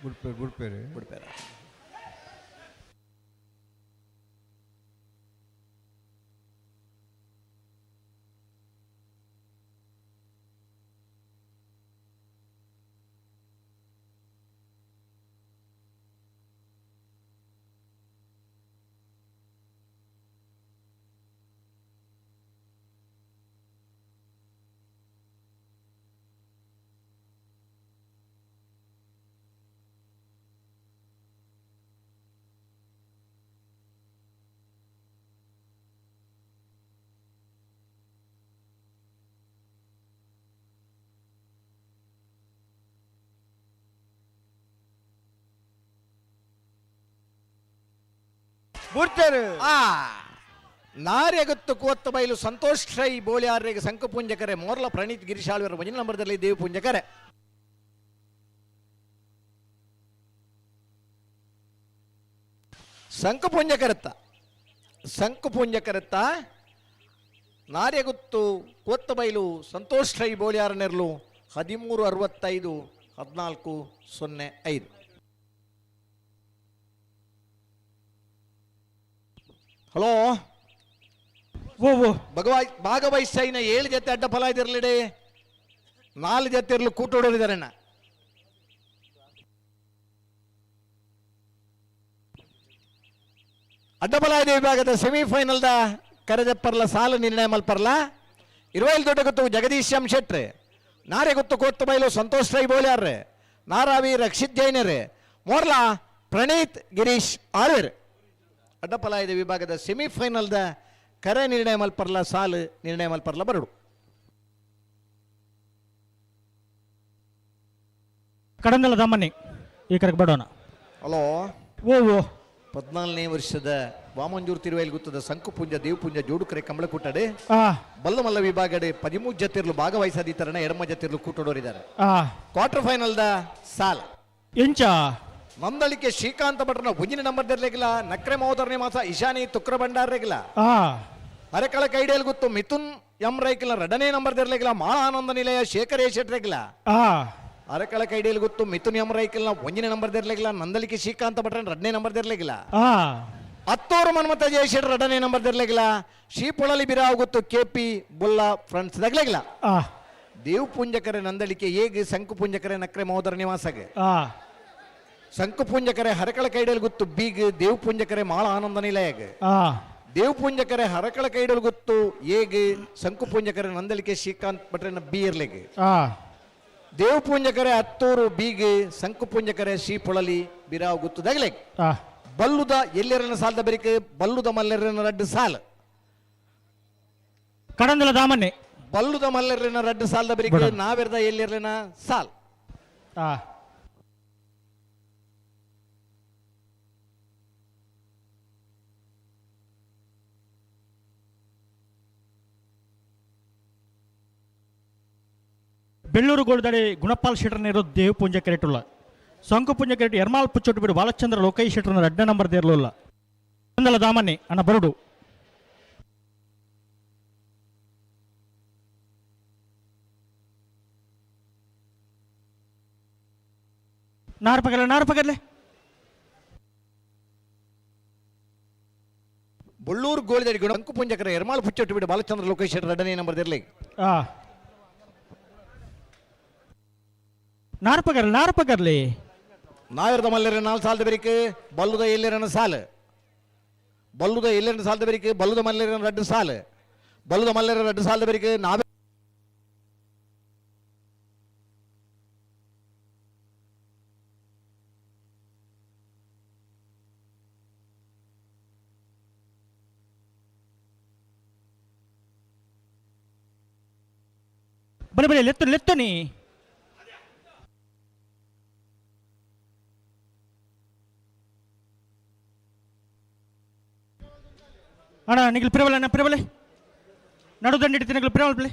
ಬುಡ್ಪೇರು ಬುಡ್ಪೇರು ಬುಡ್ಪೇರ. ಬುಡ್ತೇರು. ಆ ನಾರ್ಯಗತ್ತು ಕೋತ್ತ ಬೈಲು ಸಂತೋಷ್ ರೈ ಬೋಳಿಯಾರಿಗೆ ಸಂಕಪುಂಜಕರೆ ಮೋರ್ಲ ಪ್ರಣೀತ್ ಗಿರೀಶಾಳ್ವರ ಒಂಜಿನ ನಂಬರ್ದಲ್ಲಿ ದೇವ ಪುಂಜಕರೆ. ಸಂಕಪುಂಜಕರತ್ತ ಸಂಕಪುಂಜಕರತ್ತ ನಾರ್ಯಗುತ್ತು ಕೋತ್ತ ಬೈಲು ಸಂತೋಷ್ ರೈ ಬೋಳಿಯಾರ ನೆರಳು 13:65 14:05. ಹಲೋ ಓ ಓ ಭಾಗವಹಿಸೈನ 7 ಜೊತೆ ಅಡ್ಡ ಫಲ ಇದಿರ್ಲಿಡೆ 4 ಜೊತೆ ಇರಲು ಕೂಟೋಡೋರಿದ್ದಾರಣ್ಣ. ಅಡ್ಡಬಲಾಯದ ವಿಭಾಗದ ಸೆಮಿಫೈನಲ್ದ ಕರೆದಪ್ಪರ್ಲ ಸಾಲು ನಿರ್ಣಯ ಮಲ್ಪರ್ಲ ಇರುವೈಲ್ ದೊಡ್ಡ ಗೊತ್ತು ಜಗದೀಶ್ ಎಂ ಶೆಟ್ರೆ, ನಾರೆ ಗೊತ್ತು ಕೋತ್ತು ಬೈಲು ಸಂತೋಷ್ ರೈ ಬೋಳ್ಯಾರ್ರೆ, ನಾರಾವಿ ರಕ್ಷಿತ್ ಜೈನರೇ, ಮೋರ್ಲಾ ಪ್ರಣೀತ್ ಗಿರೀಶ್ ಆಳ್ವೆರ್. ಅಡ್ಡಪಲಾಯದ ವಿಭಾಗದ ಸೆಮಿಫೈನಲ್ದ ಕರೆ ನಿರ್ಣಯ ಮಲ್ಪರ್ಲ ಸಾಲು ನಿರ್ಣಯ ಮಲ್ಪರ್ಲ ಬರಡು. ಕಡಂದಲ ದಮ್ಮನಿ ಈ ಕರೆಗೆ ಬಡೋಣ. ಹಲೋ ಓ ಓ 14ನೇ ವರ್ಷದ ವಾಮಂಜೂರು ತಿರುವೈಲ್ ಗುತ್ತದ ಸಂಕುಪುಂಜ ದೇವಪುಂಜ ಜೋಡುಕರೆ ಕಮಲಕೂಟಡೆ ಬಲ್ಲಮಲ್ಲ ವಿಭಾಗಡೆ 13 ಜತಿರ್ಲು ಭಾಗವಹಿಸದಿತರಣ ಎಡಮ ಜತಿರ್ಲು ಕೂಟೋಡೋರಿದ್ದಾರೆ. ಕ್ವಾರ್ಟರ್ ಫೈನಲ್ದ ಸಾಲ ಎಂಚ ನಂದಳಿಕೆ ಶ್ರೀಕಾಂತ ಭಟ್ರನ ಒಂಜಿನ ನಂಬರ್ ದರ್ಲೆಗಿಲ್ಲ, ನಕ್ರೆ ಮಹೋದರನೇ ಮಾಸ ಇಶಾನಿ ತುಕ್ರ ಭಂಡಾರ್ರೆಗಿಲ್ಲ, ಅರೆಕಳ ಕೈಡೇಲ್ ಗುತ್ತು ಮಿಥುನ್ ಎಂ ರೈಕಿಲ್ಲ ಎರಡನೇ ನಂಬರ್ ದರ್ಲೆಗಿಲ್ಲ, ಮಾಳ ಆನಂದ ನಿಲಯ ಶೇಖರ್ ಎ ಶೆಟ್ರೆಗಿಲ್ಲ, ಅರೆಕಳ ಕೈಡೇಲ್ ಗುತ್ತು ಮಿಥುನ್ ಎಂ ರೈಕಿಲ್ಲ ಒಂಜಿನ ನಂಬರ್ ದರ್ಲೆಗಿಲ್ಲ, ನಂದಳಿಕೆ ಶ್ರೀಕಾಂತ ಭಟ್ರನ ಎರಡನೇ ನಂಬರ್ ದರ್ಲೆಗಿಲ್ಲ, ಅತ್ತೂರು ಮನ್ಮಥ ಜಯಶೆಟ್ ಎರಡನೇ ನಂಬರ್ ದರ್ಲೆಗಿಲ್ಲ, ಶ್ರೀಪೊಳಲಿ ಬಿರಾವ್ ಗುತ್ತು ಕೆ ಪಿ ಬುಲ್ಲಾ ಫ್ರೆಂಡ್ಸ್ ದಗ್ಲೆಗಿಲ್ಲ, ದೇವ್ ಪುಂಜಕರೆ ನಂದಳಿಕೆ ಏಗ್ ಸಂಕು ಪುಂಜಕರೆ ನಕ್ರೆ ಮಹೋದರ ನಿವಾಸಗೆ, ಸಂಕುಪುಂಜಕರೆ ಹರಕಳ ಕೈಡಲ್ ಗುತ್ತು ಬೀಗ್ ದೇವ್ ಪುಂಜಕರೆ ಮಾಳ ಆನಂದ ನಿಲಯಗ್, ದೇವ್ ಪುಂಜಕರೆ ಹರಕಳ ಕೈಡಲ್ ಗುತ್ತು ಏಗ್ ಸಂಕುಪುಂಜಕರೆ ನಂದಳಿಕೆ ಶ್ರೀಕಾಂತ್ ಭಟ್ರನ ಬಿ ಇರ್ಲೆಗ್, ದೇವ್ ಪುಂಜಕರೆ ಅತ್ತೂರು ಬೀಗ್ ಸಂಕುಪುಂಜಕರೆ ಶ್ರೀಪೊಳಲಿ ಬಿರಾವ್ ಗುತ್ತು ದಗ್ಲೆಗ್. ಬಲ್ಲುದ ಎಲ್ಲೆರನ ಸಾಲದ ಬೆರಿಕೆ ಬಲ್ಲುದ ಮಲ್ಲೆರನ ರಡ್ಡು ಸಾಲ ಕಡಂದಲ ದಾಮನ್ನೆ ಬಲ್ಲುದ ಮಲ್ಲೆರನ ರಡ್ಡು ಸಾಲದ ಬೆರಿಕೆ ನಾವೆರ್ದ ಎಲ್ಲೆರನ ಸಾಲ್. ಬೆಳ್ಳೂರು ಗೋಲ್ದಡಿ ಗುಣಪಾಲ್ ಶೆಟ್ಟರ್ನೇರು ದೇವ್ ಪುಂಜ ಕೆರೆಟುಲ್ಲ ಸಂಕು ಪುಂಜ ಕೆರೆಟು ಎರ್ಮಾಲ್ ಪುಚ್ಚೊಟ್ಟು ಬಿಡು ಬಾಲಚಂದ್ರ ಲೋಕೈ ಶೆಟ್ಟರ್ನ ರಡ್ಡ ನಂಬರ್ ದೇರ್ಲುಲ್ಲ ಕಡಂದಲ ದಾಮನ್ನೆ ಅಣ್ಣ ಬರುಡು. ನಾರ್ಪಗಲ್ಲ ನಾರ್ಪಗಲ್ಲೇ ಬೊಳ್ಳೂರು ಗೋಳಿದಡಿ ಗುಣ ಅಂಕು ಪುಂಜಕರ ಎರ್ಮಾಲ್ ಪುಚ್ಚೊಟ್ಟು ಬಿಡು ಬಾಲಚಂದ್ರ ಲೋಕೇಶ್ ಶೆಟ್ಟರ್ ಎರಡನೇ ನಂಬರ್ ದೇರ್ಲಿ. ನಾರ್ಪಗರ್ಲಿ ನಾರ್ಪಗರ್ಲಿ. ನಾಯರ್ದ ಮಲ್ಲೆರ ನಾಲ್ ಸಾಲದ ಬೆರಿಕ್ ಬಲ್ಲುದ ಎಲ್ಲೆರನ ಸಾಲು ಬಲ್ಲುದ ಎಲ್ಲೆರನ ಸಾಲದ ಬೆರಿಕ್ ಬಲ್ಲುದ ಮಲ್ಲೆರನ ರಡ್ಡು ಸಾಲು ಬಲ್ಲುದ ಮಲ್ಲೆರ ರಡ್ಡು ಸಾಲದ ಬೆರಿಕ್ ನಾವೇ ಬಲೆ ಬಲೆ ಲೆತ್ತು ಲೆತ್ತು ನೀ ಅಣ್ಣ ನಿಗಲ್ ಪಿರವಲ್ಲ ಅಣ್ಣ ಪಿರವಲೆ ನಡುದಂಡಿ ನಿಗಲ್ ಪಿರವಲ್ ಪ್ಲೇ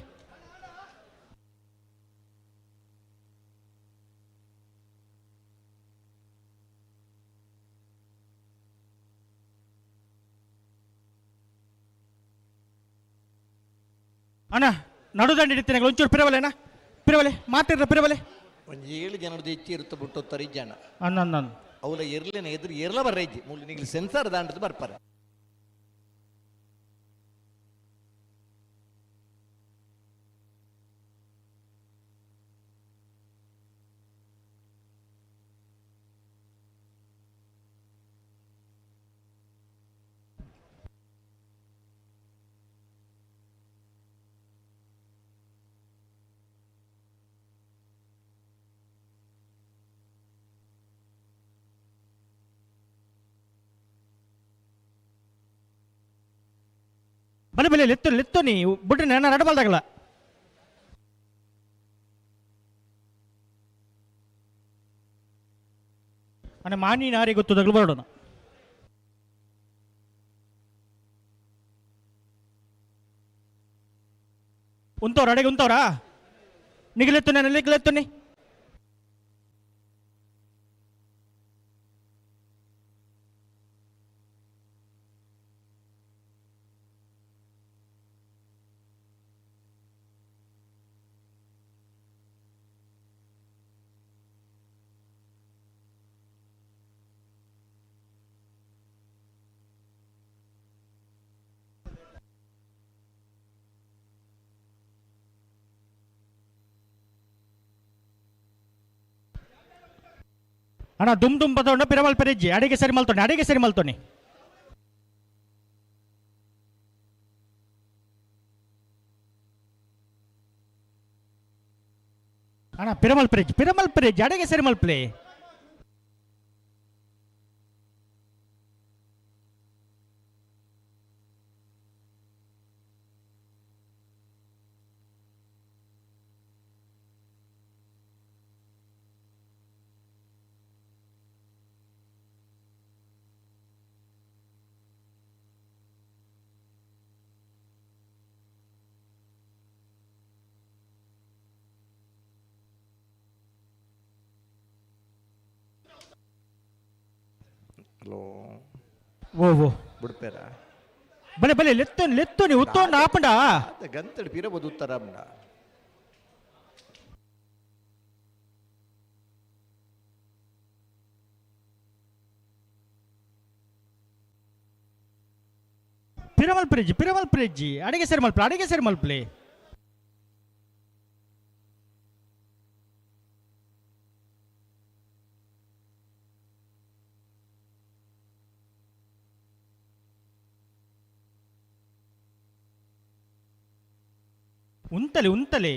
ಅಣ್ಣ ನಡುದಂಡಿ ನಿಗಲ್ ಒಂಚೂರು ಪಿರವಲೆ ಅಣ್ಣ ಪಿರವಲೆ ಮಾತಿರ್ರ ಪಿರವಲೆ ಒಂಜಿ ಏಳು ಜನದ ಹೆಚ್ಚಿ ಇರುತ್ತ ಬಿಟ್ಟು ತರಿ ಜನ ಅಣ್ಣ ಅಣ್ಣ ಅವಲ ಎರ್ಲೆನ ಎದುರು ಎರ್ಲ ಬರ್ರೈಜಿ ಮೂಲ ನಿಗ್ಲಿ ಸೆನ್ಸಾರ್ ದಾಂಡದ ಬರ್ಪಾರೆ ಬಲೆ ಬಲೆ ಲೆತ್ತು ಲೆತ್ತು ನೀ ಬಿಡ್ರಿ ನನ್ನ ರಡಬಲ್ದಾಗಲ್ಲ ಅಣ್ಣ ಮಾನಿ ನಾರಿ ಗೊತ್ತದಾಗಲು ಬರೋಣ ಉಂತವ್ರ ಅಡೆಗೆ ಉಂತವ್ರಾ ನಿಗಲೆತ್ತು ನಾನು ನಿಗಲೆತ್ತು ನೀ ಅಣ್ಣ ದುಮ್ ದುಮ್ ಬದೋಣ ಪಿರವಲ್ ಪೆರೆಜ್ಜಿ ಅಡಿಗೆ ಸರಿ ಮಲ್ತೋಣಿ ಅಡಿಗೆ ಸರಿ ಮಲ್ತೋಣಿ ಅಣ್ಣ ಪಿರಮಲ್ ಪೆರೆಜ್ಜಿ ಪಿರಮಲ್ ಪೆರೆಜ್ಜಿ ಅಡಿಗೆ ಸರಿ ಮಲ್ಪ್ಲೆ ಹಲೋ ಓ ಓ ಬಿಡ್ಪೇರ ಬಲೆ ಬಲೆ ಲೆತ್ತು ಲೆತ್ತು ನೀ ಉತ್ತೋಂಡ ಆಪಂಡ ಗಂತಡು ಪಿರಬೋದು ಉತ್ತರ ಪಿರಮಲ್ ಪ್ರಿಜ್ ಪಿರಮಲ್ ಪ್ರಿಜ್ ಅಡಿಗೆ ಸರಿ ಮಲ್ಪ್ಲೆ ಅಡಿಗೆ ಸರಿ ಮಲ್ಪ್ಲೆ ಉಂತಲೆ ಉಂತಲೆ.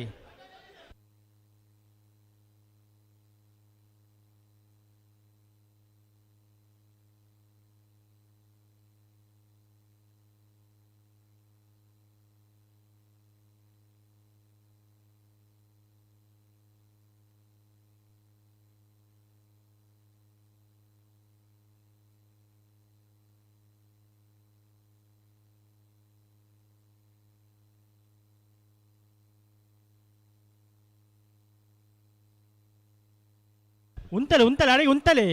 ಉಂತಲೆ ಉಂತಲೆ ಅಡಿಗೆ ಉಂತಲೆ.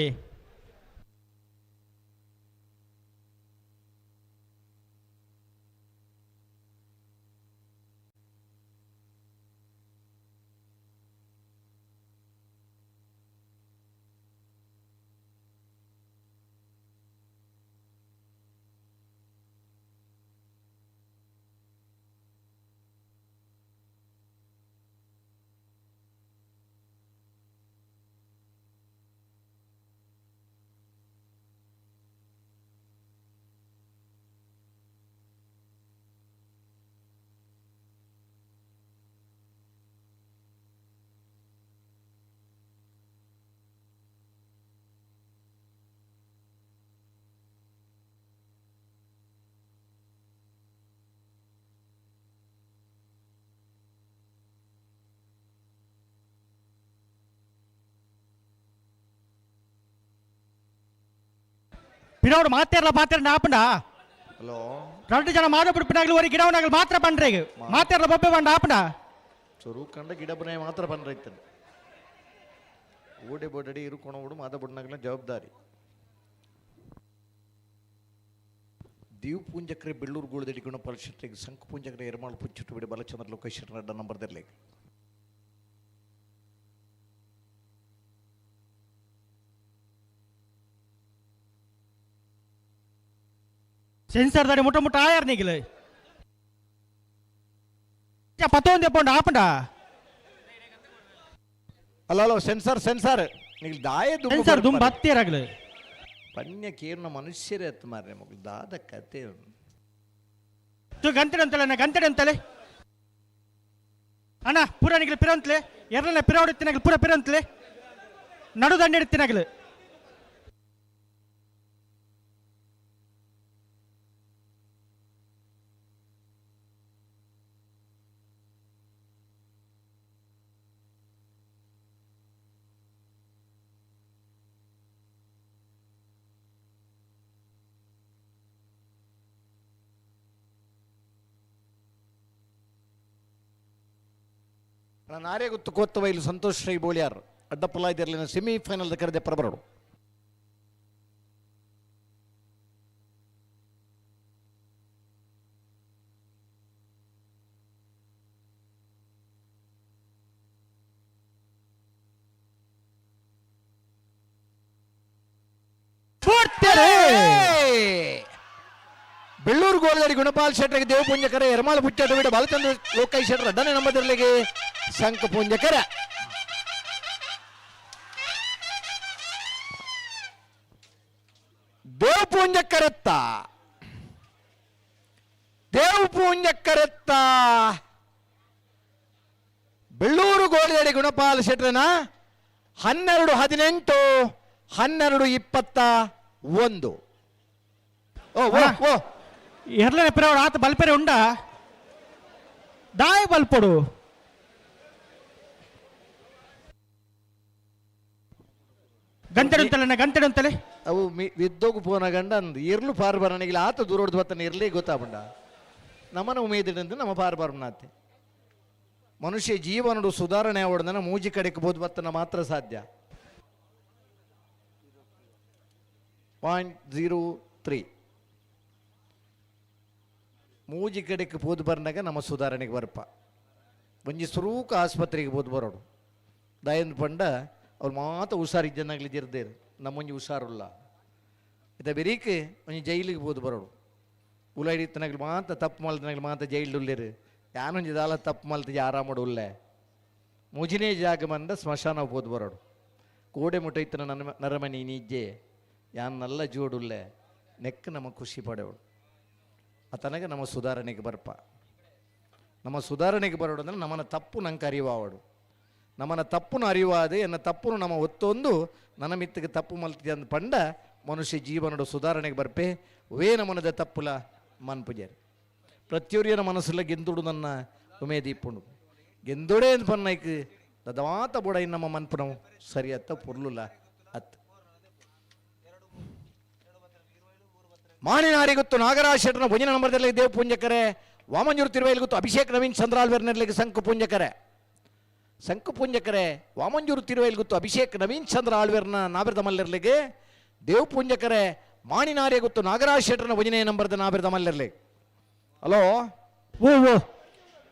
ಪಿರವಡು ಮಾತೇರ್ಲ ಪಾತ್ರ ಆಪಂಡ ಹಲೋ ಎರಡು ಜನ ಮಾದ ಬಿಡ್ಪಿನಾಗ್ಲಿ ಒರಿ ಗಿಡವನಾಗಲಿ ಮಾತ್ರ ಪಂಡ್ರೆ ಮಾತೇರ್ಲ ಬೊಬ್ಬೆ ಬಂಡ ಆಪಂಡ ಚೊರು ಕಂಡ ಗಿಡ ಬನೆ ಮಾತ್ರ ಬಂದ್ರೈತನೆ ಓಡೆ ಬೋಡಡಿ ಇರುಕೊಣ ಮಾದ ಬುಡ್ನಾಗಲ ಜವಾಬ್ದಾರಿ ದೇವ್ ಪೂಂಜಕ್ರೆ ಬೆಳ್ಳೂರು ಗೋಳದಡಿ ಗುಣಪಾಲ್ ಶೆಟ್ಟಿಗೆ ಸಂಕು ಪೂಂಜಕ್ರೆ ಎರ್ಮಾಳು ಪುಚ್ಚಿಟ್ಟು ಬಿಡಿ ಬಾಲಚಂದ್ರ ಲೋಕೇಶ್ ಅಡ್ಡ ನಂಬರ್ ದರ್ಲೆ ಸೆನ್ಸರ್ ದಾಡಿ ಮುಟ್ಟ ಮುಟ್ಟ ಆಯಾರ್ ನೀಗಿಲ ಪತ್ತೊಂದು ಪೌಂಡ್ ಆಪಂಡ ಅಲ್ಲ ಅಲ್ಲ ಸೆನ್ಸರ್ ಸೆನ್ಸರ್ ನೀವು ದಾಯ ಸೆನ್ಸರ್ ದುಂಬ ಹತ್ತಿರಾಗ್ಲಿ ಪಣ್ಯ ಕೇರ್ನ ಮನುಷ್ಯರೇ ಅತ್ತ ಮಾರ್ರೆ ಮಗಳು ದಾದ ಕತೆ ತು ಗಂತಡೆ ಅಂತಲೆ ಅಣ್ಣ ಗಂತಡೆ ಅಂತಲೆ ಅಣ್ಣ ಪೂರ ನಿಗಲು ಪಿರಂತ್ಲೆ ಎರಡನೇ ಪಿರವಡಿ ಪೂರ ಪಿರಂತ್ಲೆ ನಡು ದಂಡೆ ಇಡ್ತಿನಾಗಲು ನಾನು ಆರ್ಯ ಗೊತ್ತು ಕೋತ್ತವೈಲು ಸಂತೋಷ್ ಶ್ರೀ ಬೋಳಿಯಾರ್ ಅಡ್ಡಪ್ಪಲಾಯ್ದಿರಲಿನ ಸೆಮಿಫೈನಲ್ ಕರೆದೆ ಪರಬರಡು ಬೆಳ್ಳೂರು ಗೋಲದಡಿ ಗುಣಪಾಲ್ ಶೆಟ್ಟರಿಗೆ ದೇವಪುಂಜಕರ ಎರ್ಮಾಳ ಪುಚ್ಚಾಟ ಬಿಡ ಬಾಲಚಂದ್ರ ಲೋಕೈ ಶೆಟ್ಟರ ಅಡ್ಡನೆ ನಂಬದಿರಲಿಗೆ ಶಂಕ ಪುಂಜಕರ ದೇವಪುಂಜಕರತ್ತ ದೇವಪುಂಜಕರತ್ತ ಬೆಳ್ಳೂರು ಗೋಲದಡಿ ಗುಣಪಾಲ್ ಶೆಟ್ಟರನ 12-18 12-21. ಓ ಓ ಓ ಎರಡನೇ ಪಿರವಡು ಆತ ಬಲ್ಪೆರೆ ಉಂಡ ದಾಯ ಬಲ್ಪೊಡು ಗಂಟೆ ಅಂತಲೆ ಗಂಟೆ ಅಂತಲೆ ಅವು ವಿದ್ದೋಗು ಪೋನ ಗಂಡ ಅಂದು ಇರ್ಲು ಪಾರ್ ಬರಣಿಗಿಲ್ಲ ಆತ ದೂರ ಹೊಡೆದು ಬತ್ತಾನೆ ಇರ್ಲಿ ಗೊತ್ತಾಪಂಡ ನಮ್ಮನ ಉಮೇದಿಡಂತ ನಮ್ಮ ಪಾರ್ ಬರ್ನಾತೆ ಮನುಷ್ಯ ಜೀವನಡು ಸುಧಾರಣೆ ಅವಡ್ದನ ಮೂಜಿ ಕಡೆಗೆ ಬೋದು ಬತ್ತನ ಮಾತ್ರ ಸಾಧ್ಯ. 0.03 ಮೂಜಿ ಕಡೆಗೆ ಪೋದು ಬರ್ನಾಗ ನಮ್ಮ ಸುಧಾರಣೆಗೆ ಬರ್ಪ ಒಂಜಿ ಸುರೂಕ ಆಸ್ಪತ್ರೆಗೆ ಪೋದು ಬರೋಡು ದಯಂದ ಪಂಡ ಅವ್ರು ಮಾತ ಹುಷಾರಿದ್ದನಾಗ್ಲಿ ಜಿರ್ದೇರು ನಮ್ಮೊಂಜಿ ಹುಷಾರುಲ್ಲ ಇದ ಬೆರೀಕ್ ಒಂಜಿ ಜೈಲಿಗೆ ಪೋದು ಬರೋಡು ಉಲಾಡಿತ್ತನಾಗ್ಲಿ ಮಾತ ತಪ್ಪು ಮಲ್ತನಾಗ್ಲಿ ಮಾತ ಜೈಲು ಉಲ್ಲೇರು ಯಾನೊಂಜಿ ದಾಲ ತಪ್ಪು ಮಲ್ತ ಆರಾಮಡು ಉಲ್ಲೆ ಮುಜಿನೇ ಜಾಗ ಮಂದ ಸ್ಮಶಾನ ಪೋದು ಬರೋಡು ಕೋಡೆ ಮುಟ್ಟೈತನ ನನ್ನ ನರಮನಿ ನೀಜ್ಜೆ ಯಾನ್ ನಲ್ಲ ಜೋಡುಲ್ಲೆ ನೆಕ್ ನಮ್ಮ ಖುಷಿ ಪಡೆವಳು ಆತನಗ ನಮ್ಮ ಸುಧಾರಣೆಗೆ ಬರ್ಪ ನಮ್ಮ ಸುಧಾರಣೆಗೆ ಬರೋಡು ಅಂದರೆ ನಮ್ಮನ ತಪ್ಪು ನಂಗೆ ಅರಿವಾವಡು ನಮ್ಮನ ತಪ್ಪುನ ಅರಿವಾದೆ ಎನ್ನ ತಪ್ಪುನು ನಮ್ಮ ಒತ್ತೊಂದು ನನ್ನ ಮಿತ್ತಿಗೆ ತಪ್ಪು ಮಲ್ತಿದೆ ಅಂದ ಪಂಡ ಮನುಷ್ಯ ಜೀವನದ ಸುಧಾರಣೆಗೆ ಬರ್ಪೆ ವೇ ನಮನದ ತಪ್ಪುಲ ಮನ್ಪುಜಾರಿ ಪ್ರತಿಯೊರಿಯನ ಮನಸ್ಸುಲ್ಲ ಗೆಂದುಡು ನನ್ನ ಉಮೇದೀಪುಂಡು ಗೆಂದುಡೇ ಅಂತ ಪನ್ನೈಕ್ ದದವಾತ ಬುಡ ನಮ್ಮ ಮನ್ಪುನವು ಸರಿ ಅತ್ತ ಪುರ್ಲುಲ ಅತ್ ಮಾಣಿನಾರಿ ಗೊತ್ತು ನಾಗರಾಜ್ ಶೆಟ್ಟನ ಭುಜನ ನಂಬರ್ದಲ್ಲಿ ದೇವ ಪೂಂಜಕರೆ ವಾಮಂಜೂರು ತಿರುವೈಲ್ ಗೊತ್ತು ಅಭಿಷೇಕ್ ನವೀನ್ ಚಂದ್ರಾಲ್ವೇರ್ನರ್ಲಿಗೆ ಸಂಕು ಪೂಂಜಕರೆ ಸಂಕು ಪೂಂಜಕರೆ ವಾಮಂಜೂರು ತಿರುವೈಲ್ ಗೊತ್ತು ಅಭಿಷೇಕ್ ನವೀನ್ ಚಂದ್ರ ಆಳ್ವೇರ್ನ ನಾಬಿರದ ಮಲ್ಲಿರ್ಲಿಗೆ ದೇವ ಪೂಂಜಕರೆ ಮಾಣಿನಾರಿ ಗೊತ್ತು ನಾಗರಾಜ್ ಶೆಟ್ಟನ ಭುಜನೆ ನಂಬರ್ದ ನಾಬಿರದ ಮಲ್ಲಿರ್ಲಿ. ಹಲೋ ಓ ಓ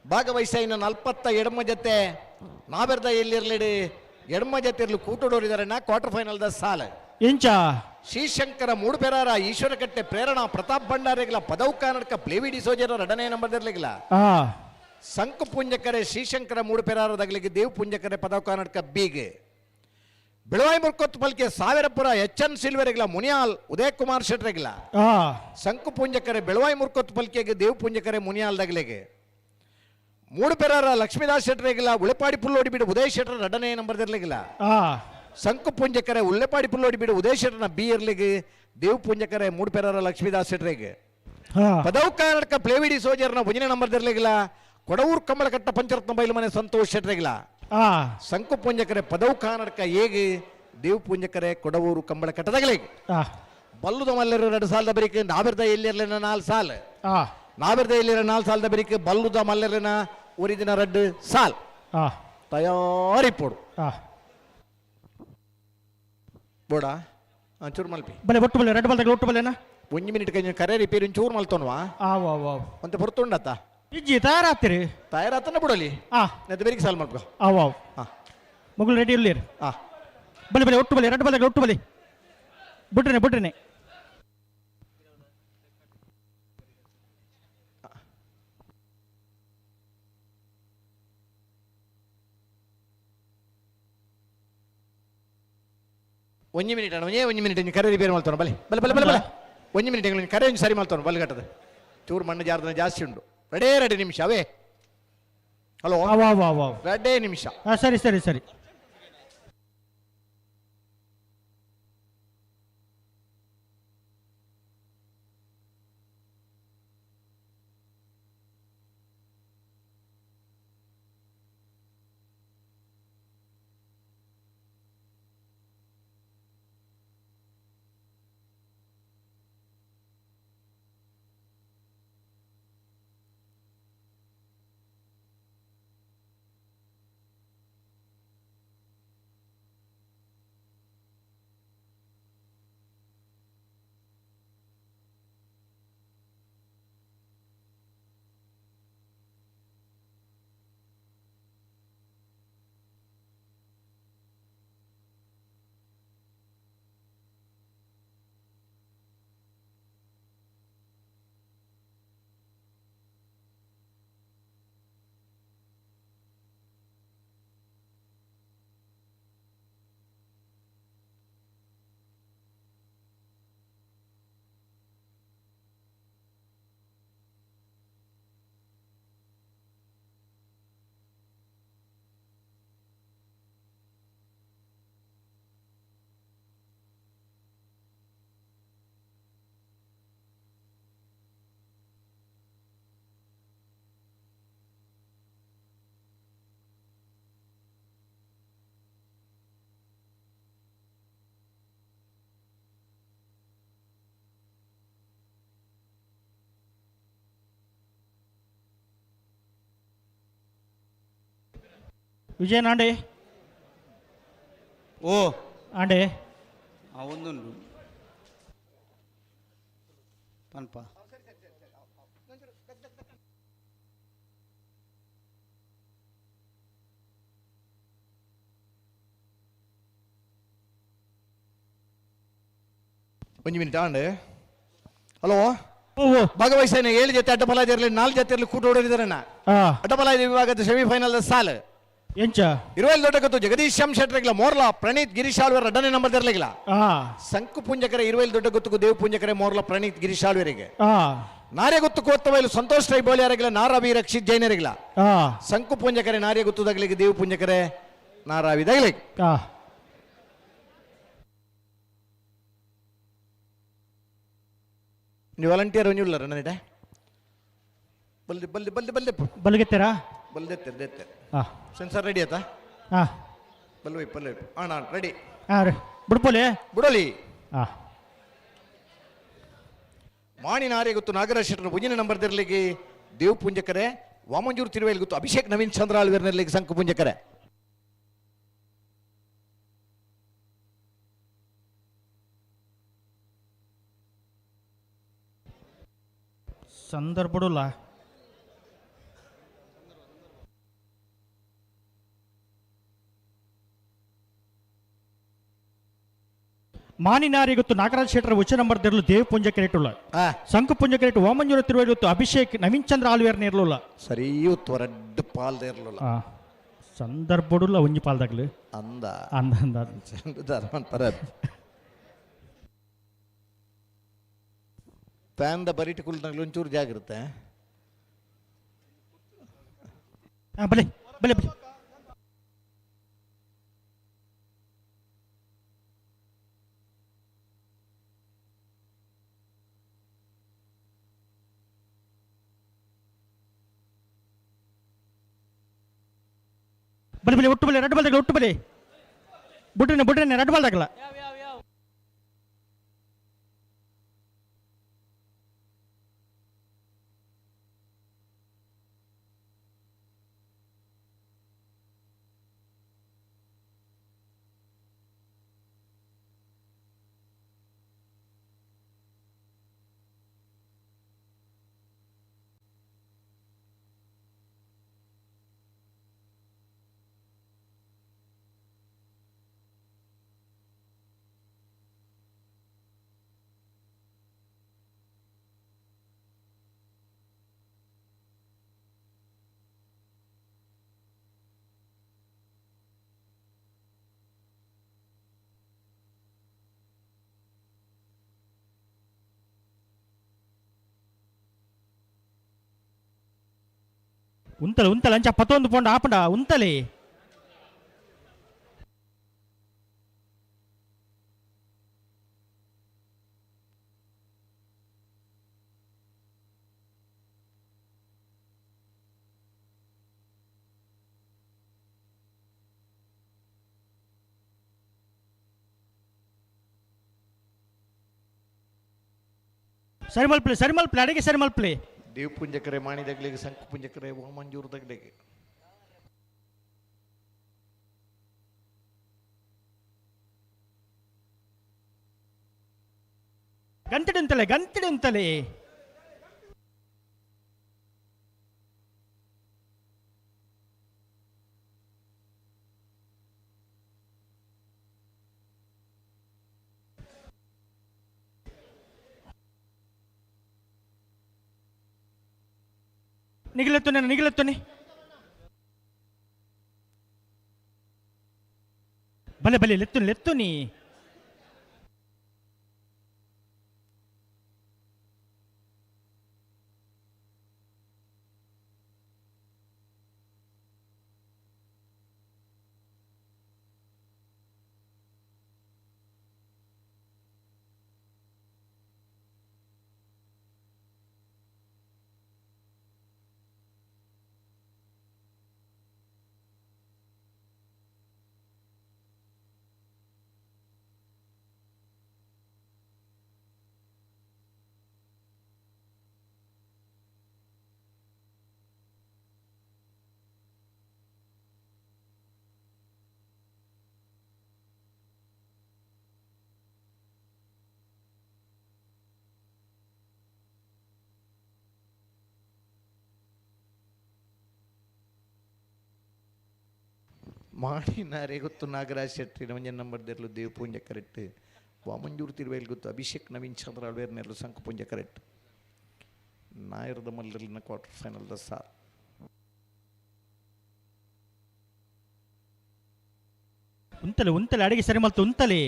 ಭಾಗವಹಿಸ ಇನ್ನು 40 ಎಡಮ ಜೊತೆ ನಾಬೆರ್ದ ಎಲ್ಲಿರ್ಲಿಡಿ ಎಡಮ ಜೊತೆ ಇರ್ಲಿ ಕೂಟೋಡೋರಿದ್ದಾರೆ ಕ್ವಾರ್ಟರ್ ಫೈನಲ್ದ ಸಾಲ ಎಂಚ ಶ್ರೀಶಂಕರ ಮೂಡುಪೆರಾರ ಈಶ್ವರಕಟ್ಟೆ ಪ್ರೇರಣಾ ಪ್ರತಾಪ್ ಭಂಡಾರಿಗಳ ಪದವು ಕರ್ನಾಟಕ ಪ್ಲೇವಿ ಡಿಸೋಜರ ಎರಡನೇ ನಂಬರ್ದಿರ್ಲಿಲ್ಲ ಸಂಕು ಪುಂಜಕರೆ ಶ್ರೀಶಂಕರ ಮೂಡುಪೆರಾರದಾಗಲಿಗೆ ದೇವ್ ಪುಂಜಕರೆ ಪದವು ಕರ್ನಾಟಕ ಬೀಗೆ ಬೆಳವಾಯಿ ಮುರ್ಕೊತ್ತು ಪಲ್ಕೆ ಸಾವಿರಪುರ ಎಚ್ ಎನ್ ಸಿಲ್ವೆರೆಗಿಲ್ಲ ಮುನಿಯಾಲ್ ಉದಯ ಕುಮಾರ್ ಶೆಟ್ರೆಗಿಲ್ಲ ಸಂಕು ಪುಂಜಕರೆ ಬೆಳವಾಯಿ ಮುರ್ಕೊತ್ತು ಪಲ್ಕೆಗೆ ದೇವ್ ಪುಂಜಕರೆ ಮುನಿಯಾಲ್ ದಗಲಿಗೆ ಮೂಡುಪೆರಾರ ಲಕ್ಷ್ಮೀದಾಸ್ ಶೆಟ್ರೆಗಿಲ್ಲ ಉಳೆಪಾಡಿ ಪುಲ್ಲೋಡಿ ಬಿಡು ಉದಯ ಶೆಟ್ರ ಎರಡನೇ ನಂಬರ್ದಿರ್ಲಿಗಿಲ್ಲ ಸಂಕು ಪುಂಜಕರೆ ಉಳ್ಳೆಪಾಡಿ ಪುಲ್ಲೋಡಿ ಬಿಡು ಉದಯ ಶೆಟ್ರನ ಬಿ ಇರ್ಲಿಗೆ ದೇವ್ ಪುಂಜಕರೆ ಮೂಡುಪೆರಾರ ಲಕ್ಷ್ಮೀದಾಸ್ ಶೆಟ್ರೆಗೆ ಪದವು ಕರ್ನಾಟಕ ಪ್ಲೇವಿಡಿ ಸೋಜರ್ನ ಭುಜನೆ ನಂಬರ್ದಿರ್ಲಿಗಿಲ್ಲ ಕೊಡವೂರು ಕಮಲಕಟ್ಟ ಪಂಚರತ್ನ ಬೈಲು ಮನೆ ಸಂತೋಷ್ ಶೆಟ್ರೆಗಿಲ್ಲ ಸಂಕು ಪುಂಜಕರೆ ಪದವು ಕರ್ನಾಟಕ ಹೇಗೆ ದೇವ್ ಪುಂಜಕರೆ ಕೊಡವೂರು ಕಂಬಳ ಕಟ್ಟದಾಗಲೇ ಬಲ್ಲುದ ಮಲ್ಲೆರು 2 ಸಾಲದ ಬರಿಕ್ ನಾಬೆರ್ದ ಎಲ್ಲಿರ್ಲಿನ 4 ಸಾಲ್ ನಾಬೆರ್ದ ಎಲ್ಲಿರ 4 ಸಾಲದ ಬರಿಕ್ ಬಲ್ಲುದ ಮಲ್ಲೆರ್ಲಿನ ಒರಿದಿನ 2 ಸಾಲ್ ತಯಾರಿ ಪೋಡು ಬೋಡ ಚೂರು ಮಲ್ಪಿ ಬಲೆ ಒಟ್ಟು ಬಲೆ 2 ಬಲ್ದಾಗ ಒಟ್ಟು ಬಲೆನಾ 1 ಮಿನಿಟ್ ಕೈ ಕರೆ ರಿಪೇರಿ ಚೂರು ಮಲ್ತೋನ್ವಾ ಆವ್ ಆವ್ ಆವ್ ಒಂತೆ ಪೊರ್ತುಂಡತ್ತ ಇಜ್ಜಿ ತಯಾರಾಗ್ತೀರಿ ತಯಾರಾತನ ಬಿಡಲಿ ನೆತ್ತ ಬೆರಿಕ್ ಸಾಲ್ ಮಲ್ಪು ಆವ್ ಆವ್ ಮಗಳು ರೆಡಿ ಇರ್ಲಿರಿ ಬಲೆ ಬಲೆ ಒಟ್ಟು ಬಲೆ 2 ಬಲ್ದಾಗ ಒಟ್ಟು ಬಲೆ ಬಿಟ್ರಿನೆ ಬಿಟ್ರಿನೆ ಒಂಜಿ ಮಿನಿಟ್ ಅಣ್ಣ ಒಂಜಿ ಮಿನಿಟ್ ಕರೆ ರಿಪೇರಿ ಮಾಡ್ತಾನೆ ಬಲೆ ಬಲೆ ಬಲೆ ಬಲೆ ಬಲೆ 1 ಮಿನಿಟ್ ಎಂಗ್ಳು ಕರೆ ಒಂಜಿ ಸರಿ ಮಾಡ್ತಾನೆ ಬಲೆ ಕಟ್ಟದ ಚೂರು ಮಣ್ಣು ಜಾರ್ದನ ಜಾಸ್ತಿ ಉಂಟು 2 ನಿಮಿಷ ಅವೇ ಹಲೋ 2 ನಿಮಿಷ ಸರಿ ಸರಿ ಸರಿ ವಿಜಯನ್ ಆಂಡೆ ಓ ಆಂಡೆ ಒಂದುಂಡು ಪನ್ಪ ಒಂಜಿ ಮಿನಿಟ್ ಆಂಡೆ ಹಲೋ ಭಾಗವಹಿಸೇನೆ 7 ಜೊತೆ ಅಡ್ಡಪಲಾದಿರಲಿ 4 ಜೊತೆ ಕೂಟ ಹೊಡೆದಿದ್ದಾರಣ್ಣ ಅಡ್ಡಪಲಾದಿ ವಿಭಾಗದ ಸೆಮಿಫೈನಲ್ ಸಾಲ್ ಎಂಚ ಇರುವಲ್ಲಿ ದೊಡ್ಡ ಜಗದೀಶ್ ಎಂ ಶೆಟ್ಟರ್ಗಿಲ್ಲ ಮೋರ್ಲಾ ಪ್ರಣೀತ್ ಗಿರೀಶ್ ಆಳ್ವೇರ್ 2ನೇ ನಂಬರ್ ಇರಲಿಲ್ಲ ಸಂಕು ಪುಂಜಕರೆ ಇರುವಲ್ಲಿ ದೊಡ್ಡ ಗೊತ್ತುಕು ದೇವ್ ಪುಂಜಕರೆ ಮೋರ್ಲಾ ಪ್ರಣೀತ್ ಗಿರೀಶ್ ಆಳ್ವೇರಿಗೆ ನಾರ್ಯ ಗೊತ್ತು ಕೋತ್ತವೈಲು ಸಂತೋಷ್ ರೈ ಬೋಳಿಯಾರಿಗಿಲ್ಲ ನಾರಾವಿ ರಕ್ಷಿತ್ ಜೈನರಿಗಿಲ್ಲ ಸಂಕು ಪುಂಜಕರೆ ನಾರ್ಯ ಗೊತ್ತುದಾಗಲಿಗೆ ದೇವ್ ಪುಂಜಕರೆ ನಾರಾವಿದಾಗಲಿಗೆ ನೀವು ವಾಲಂಟಿಯರ್ ಒಂಜುಳ್ಳರ ನನಗೆ ಬಲ್ದಿ ಬಲ್ದಿ ಬಲ್ದಿ ಬಲ್ದೆ ಬಲ್ಗೆತ್ತೀರಾ ಬಲ್ದೆತ್ತೆರ್ ದೆತ್ತೆರ್ ಸೆನ್ಸರ್ ರೆಡಿ ಆತಾ ಬಲ್ವೈ ಬಲ್ವೈ ಅಣ್ಣ ರೆಡಿ ಬಿಡ್ಪೋಲೆ ಬಿಡೋಲಿ ಮಾಣಿನಾರೆ ಗೊತ್ತು ನಾಗರಾಜ್ ಶೆಟ್ಟರ್ ಭುಜಿನ ನಂಬರ್ ದಿರ್ಲಿಗೆ ದೇವ್ ಪುಂಜಕರೆ ವಾಮಂಜೂರು ತಿರುವೇಲ್ ಗೊತ್ತು ಅಭಿಷೇಕ್ ನವೀನ್ ಚಂದ್ರ ಆಳ್ವೇರ್ನಲ್ಲಿಗೆ ಸಂಕು ಪುಂಜಕರೆ ಸಂದರ್ಭಡುಲ್ಲ ಮಾನಿನಾರಿ ಗೊತ್ತು ನಾಗರಾಜ್ ಶೆಟ್ಟರ್ ಉಚ್ಚ ನಂಬರ್ ದಿರಲು ದೇವ್ ಪುಂಜ ಕೆರೆಟುಲ್ಲ ಸಂಕು ಪುಂಜ ಕೆರೆಟು ವಾಮಂಜೂರ ತಿರುವೇಲು ಗೊತ್ತು ಅಭಿಷೇಕ್ ನವೀನ್ ಚಂದ್ರ ಆಲ್ವೇರ್ ನೇರ್ಲುಲ್ಲ ಸರಿ ಉತ್ತು ಪಾಲ್ ದೇರ್ಲುಲ್ಲ ಸಂದರ್ಭಡುಲ್ಲ ಒಂಜಿ ಪಾಲ್ದಾಗ್ಲು ಅಂದ ಅಂದ ಅಂದ ಧರ್ಮನ್ ಪರ ಪ್ಯಾನ್ದ ಬರಿಟ್ ಕುಲ್ದಾಗ್ಲು ಒಂಚೂರು ಜಾಗ್ರತೆ ಬಲೆ ಬಲೆ ಬಲೆ ಬಲೆ ಬಲೆ ಒಟ್ಟು ಬಲೆ 2 ಬಲ್ದಾಗ ಒಟ್ಟು ಬಲೆ ಬುಡ್ರಿನೆ ಬುಡ್ರಿನೆ 2 ಬಲ್ದಾಗಲ್ಲ ಉಂತಲೆ ಉಂತಲೆ ಅಂಚ ಪತ್ತೊಂದು ಪೋಂಡ ಆಪಂಡ ಉಂತಲೆ. ಸರಿ ಮಲ್ಪ್ಲೆ ಸರಿ ಮಲ್ಪ್ಲೆ ಅಡಿಗೆ ಸರಿ ಮಲ್ಪ್ಲೆ. ದೇವಪುಂಜಕರೆ ಮಾಣಿದಗ್ಲಿಗೆ ಸಂಕುಪುಂಜಕರೆ ವಾಮಂಜೂರು ದಗ್ಲಿಗೆ. ಗಂತಿಡು ಅಂತಲೆ ಗಂತಿಡು ಅಂತಲೆ. ನಿಗಲೆತ್ತುನೆ ನಿಗಲೆತ್ತುನೆ ಭಲೆ ಭಲೆ ಲೆತ್ತುನಿ ಲೆತ್ತುನಿ. ಮಾಡಿನಾರೇ ಗೊತ್ತು ನಾಗರಾಜ್ ಶೆಟ್ಟಿ ಒಂಜನ್ ನಂಬರ್ ದೆರ್ಲು ದೇವಪೂಂಜ ಕರೆಕ್ಟ್, ವಾಮಂಜೂರು ತಿರುವೇಲ್ ಗೊತ್ತು ಅಭಿಷೇಕ್ ನವೀನ್ ಚಂದ್ರ ಅಳ್ವೇರ್ ನೆರ್ಲು ಸಂಕಪುಂಜ ಕರೆಕ್ಟ್. ನಾಯರದ ಮಲ್ಲರ್ಲಿನ ಕ್ವಾರ್ಟರ್ ಫೈನಲ್ the sir. ಉಂತಲೆ ಉಂತಲೆ ಅಡಿಗೆ ಸರಿ ಮಲ್ತು ಉಂತಲೆ.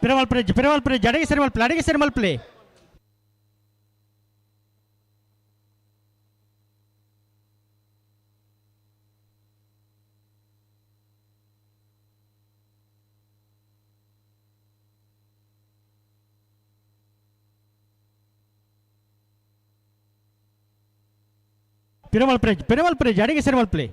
ಪಿರಮಲ್ಪ್ಲೆ ಪಿರಮಲ್ಪ್ಲೆ ಜಡಗೆ ಸರಿ ಮಲ್ಪ್ಲೆ ಅಡಿಗೆ ಸರಿ ಮಲ್ಪ್ಲೆ. ಪಿರಮಲ್ಪ್ಲೆ ಪಿರಮಲ್ಪ್ಲೆ ಜಡಗೆ ಸರಿ ಮಲ್ಪ್ಲೆ.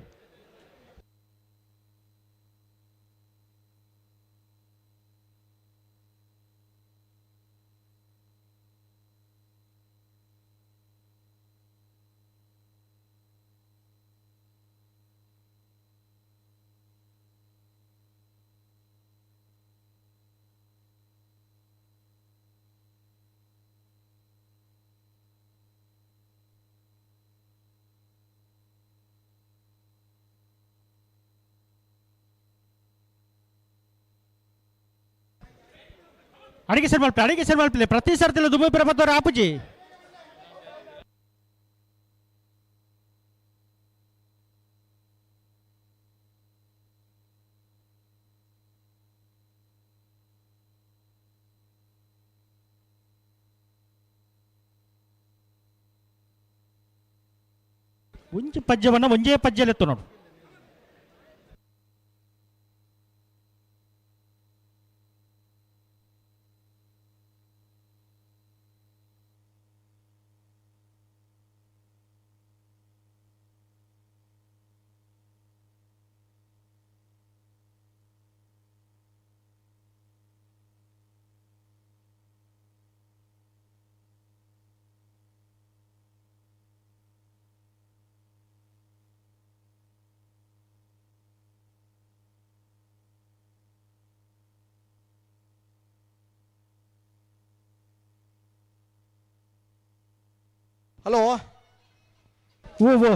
ಅಡಿಗೆ ಸರ್ ಮಲ್ಪ್ಲೆ ಅಡಿಗೆ ಸರ್ ಮಲ್ಪ್ಲೆ ಪ್ರತಿ ಸರ್ತಿಲ ದುಬೈ ಪ್ರಭಾತವ್ರ ಆಪುಜಿ. ಒಂಜಿ ಪಜ್ಜವನ್ನ ಒಂಜೇ ಪಜ್ಜೆಲೆತ್ತು ನೋಡು. ಹಲೋ ಓ ಓ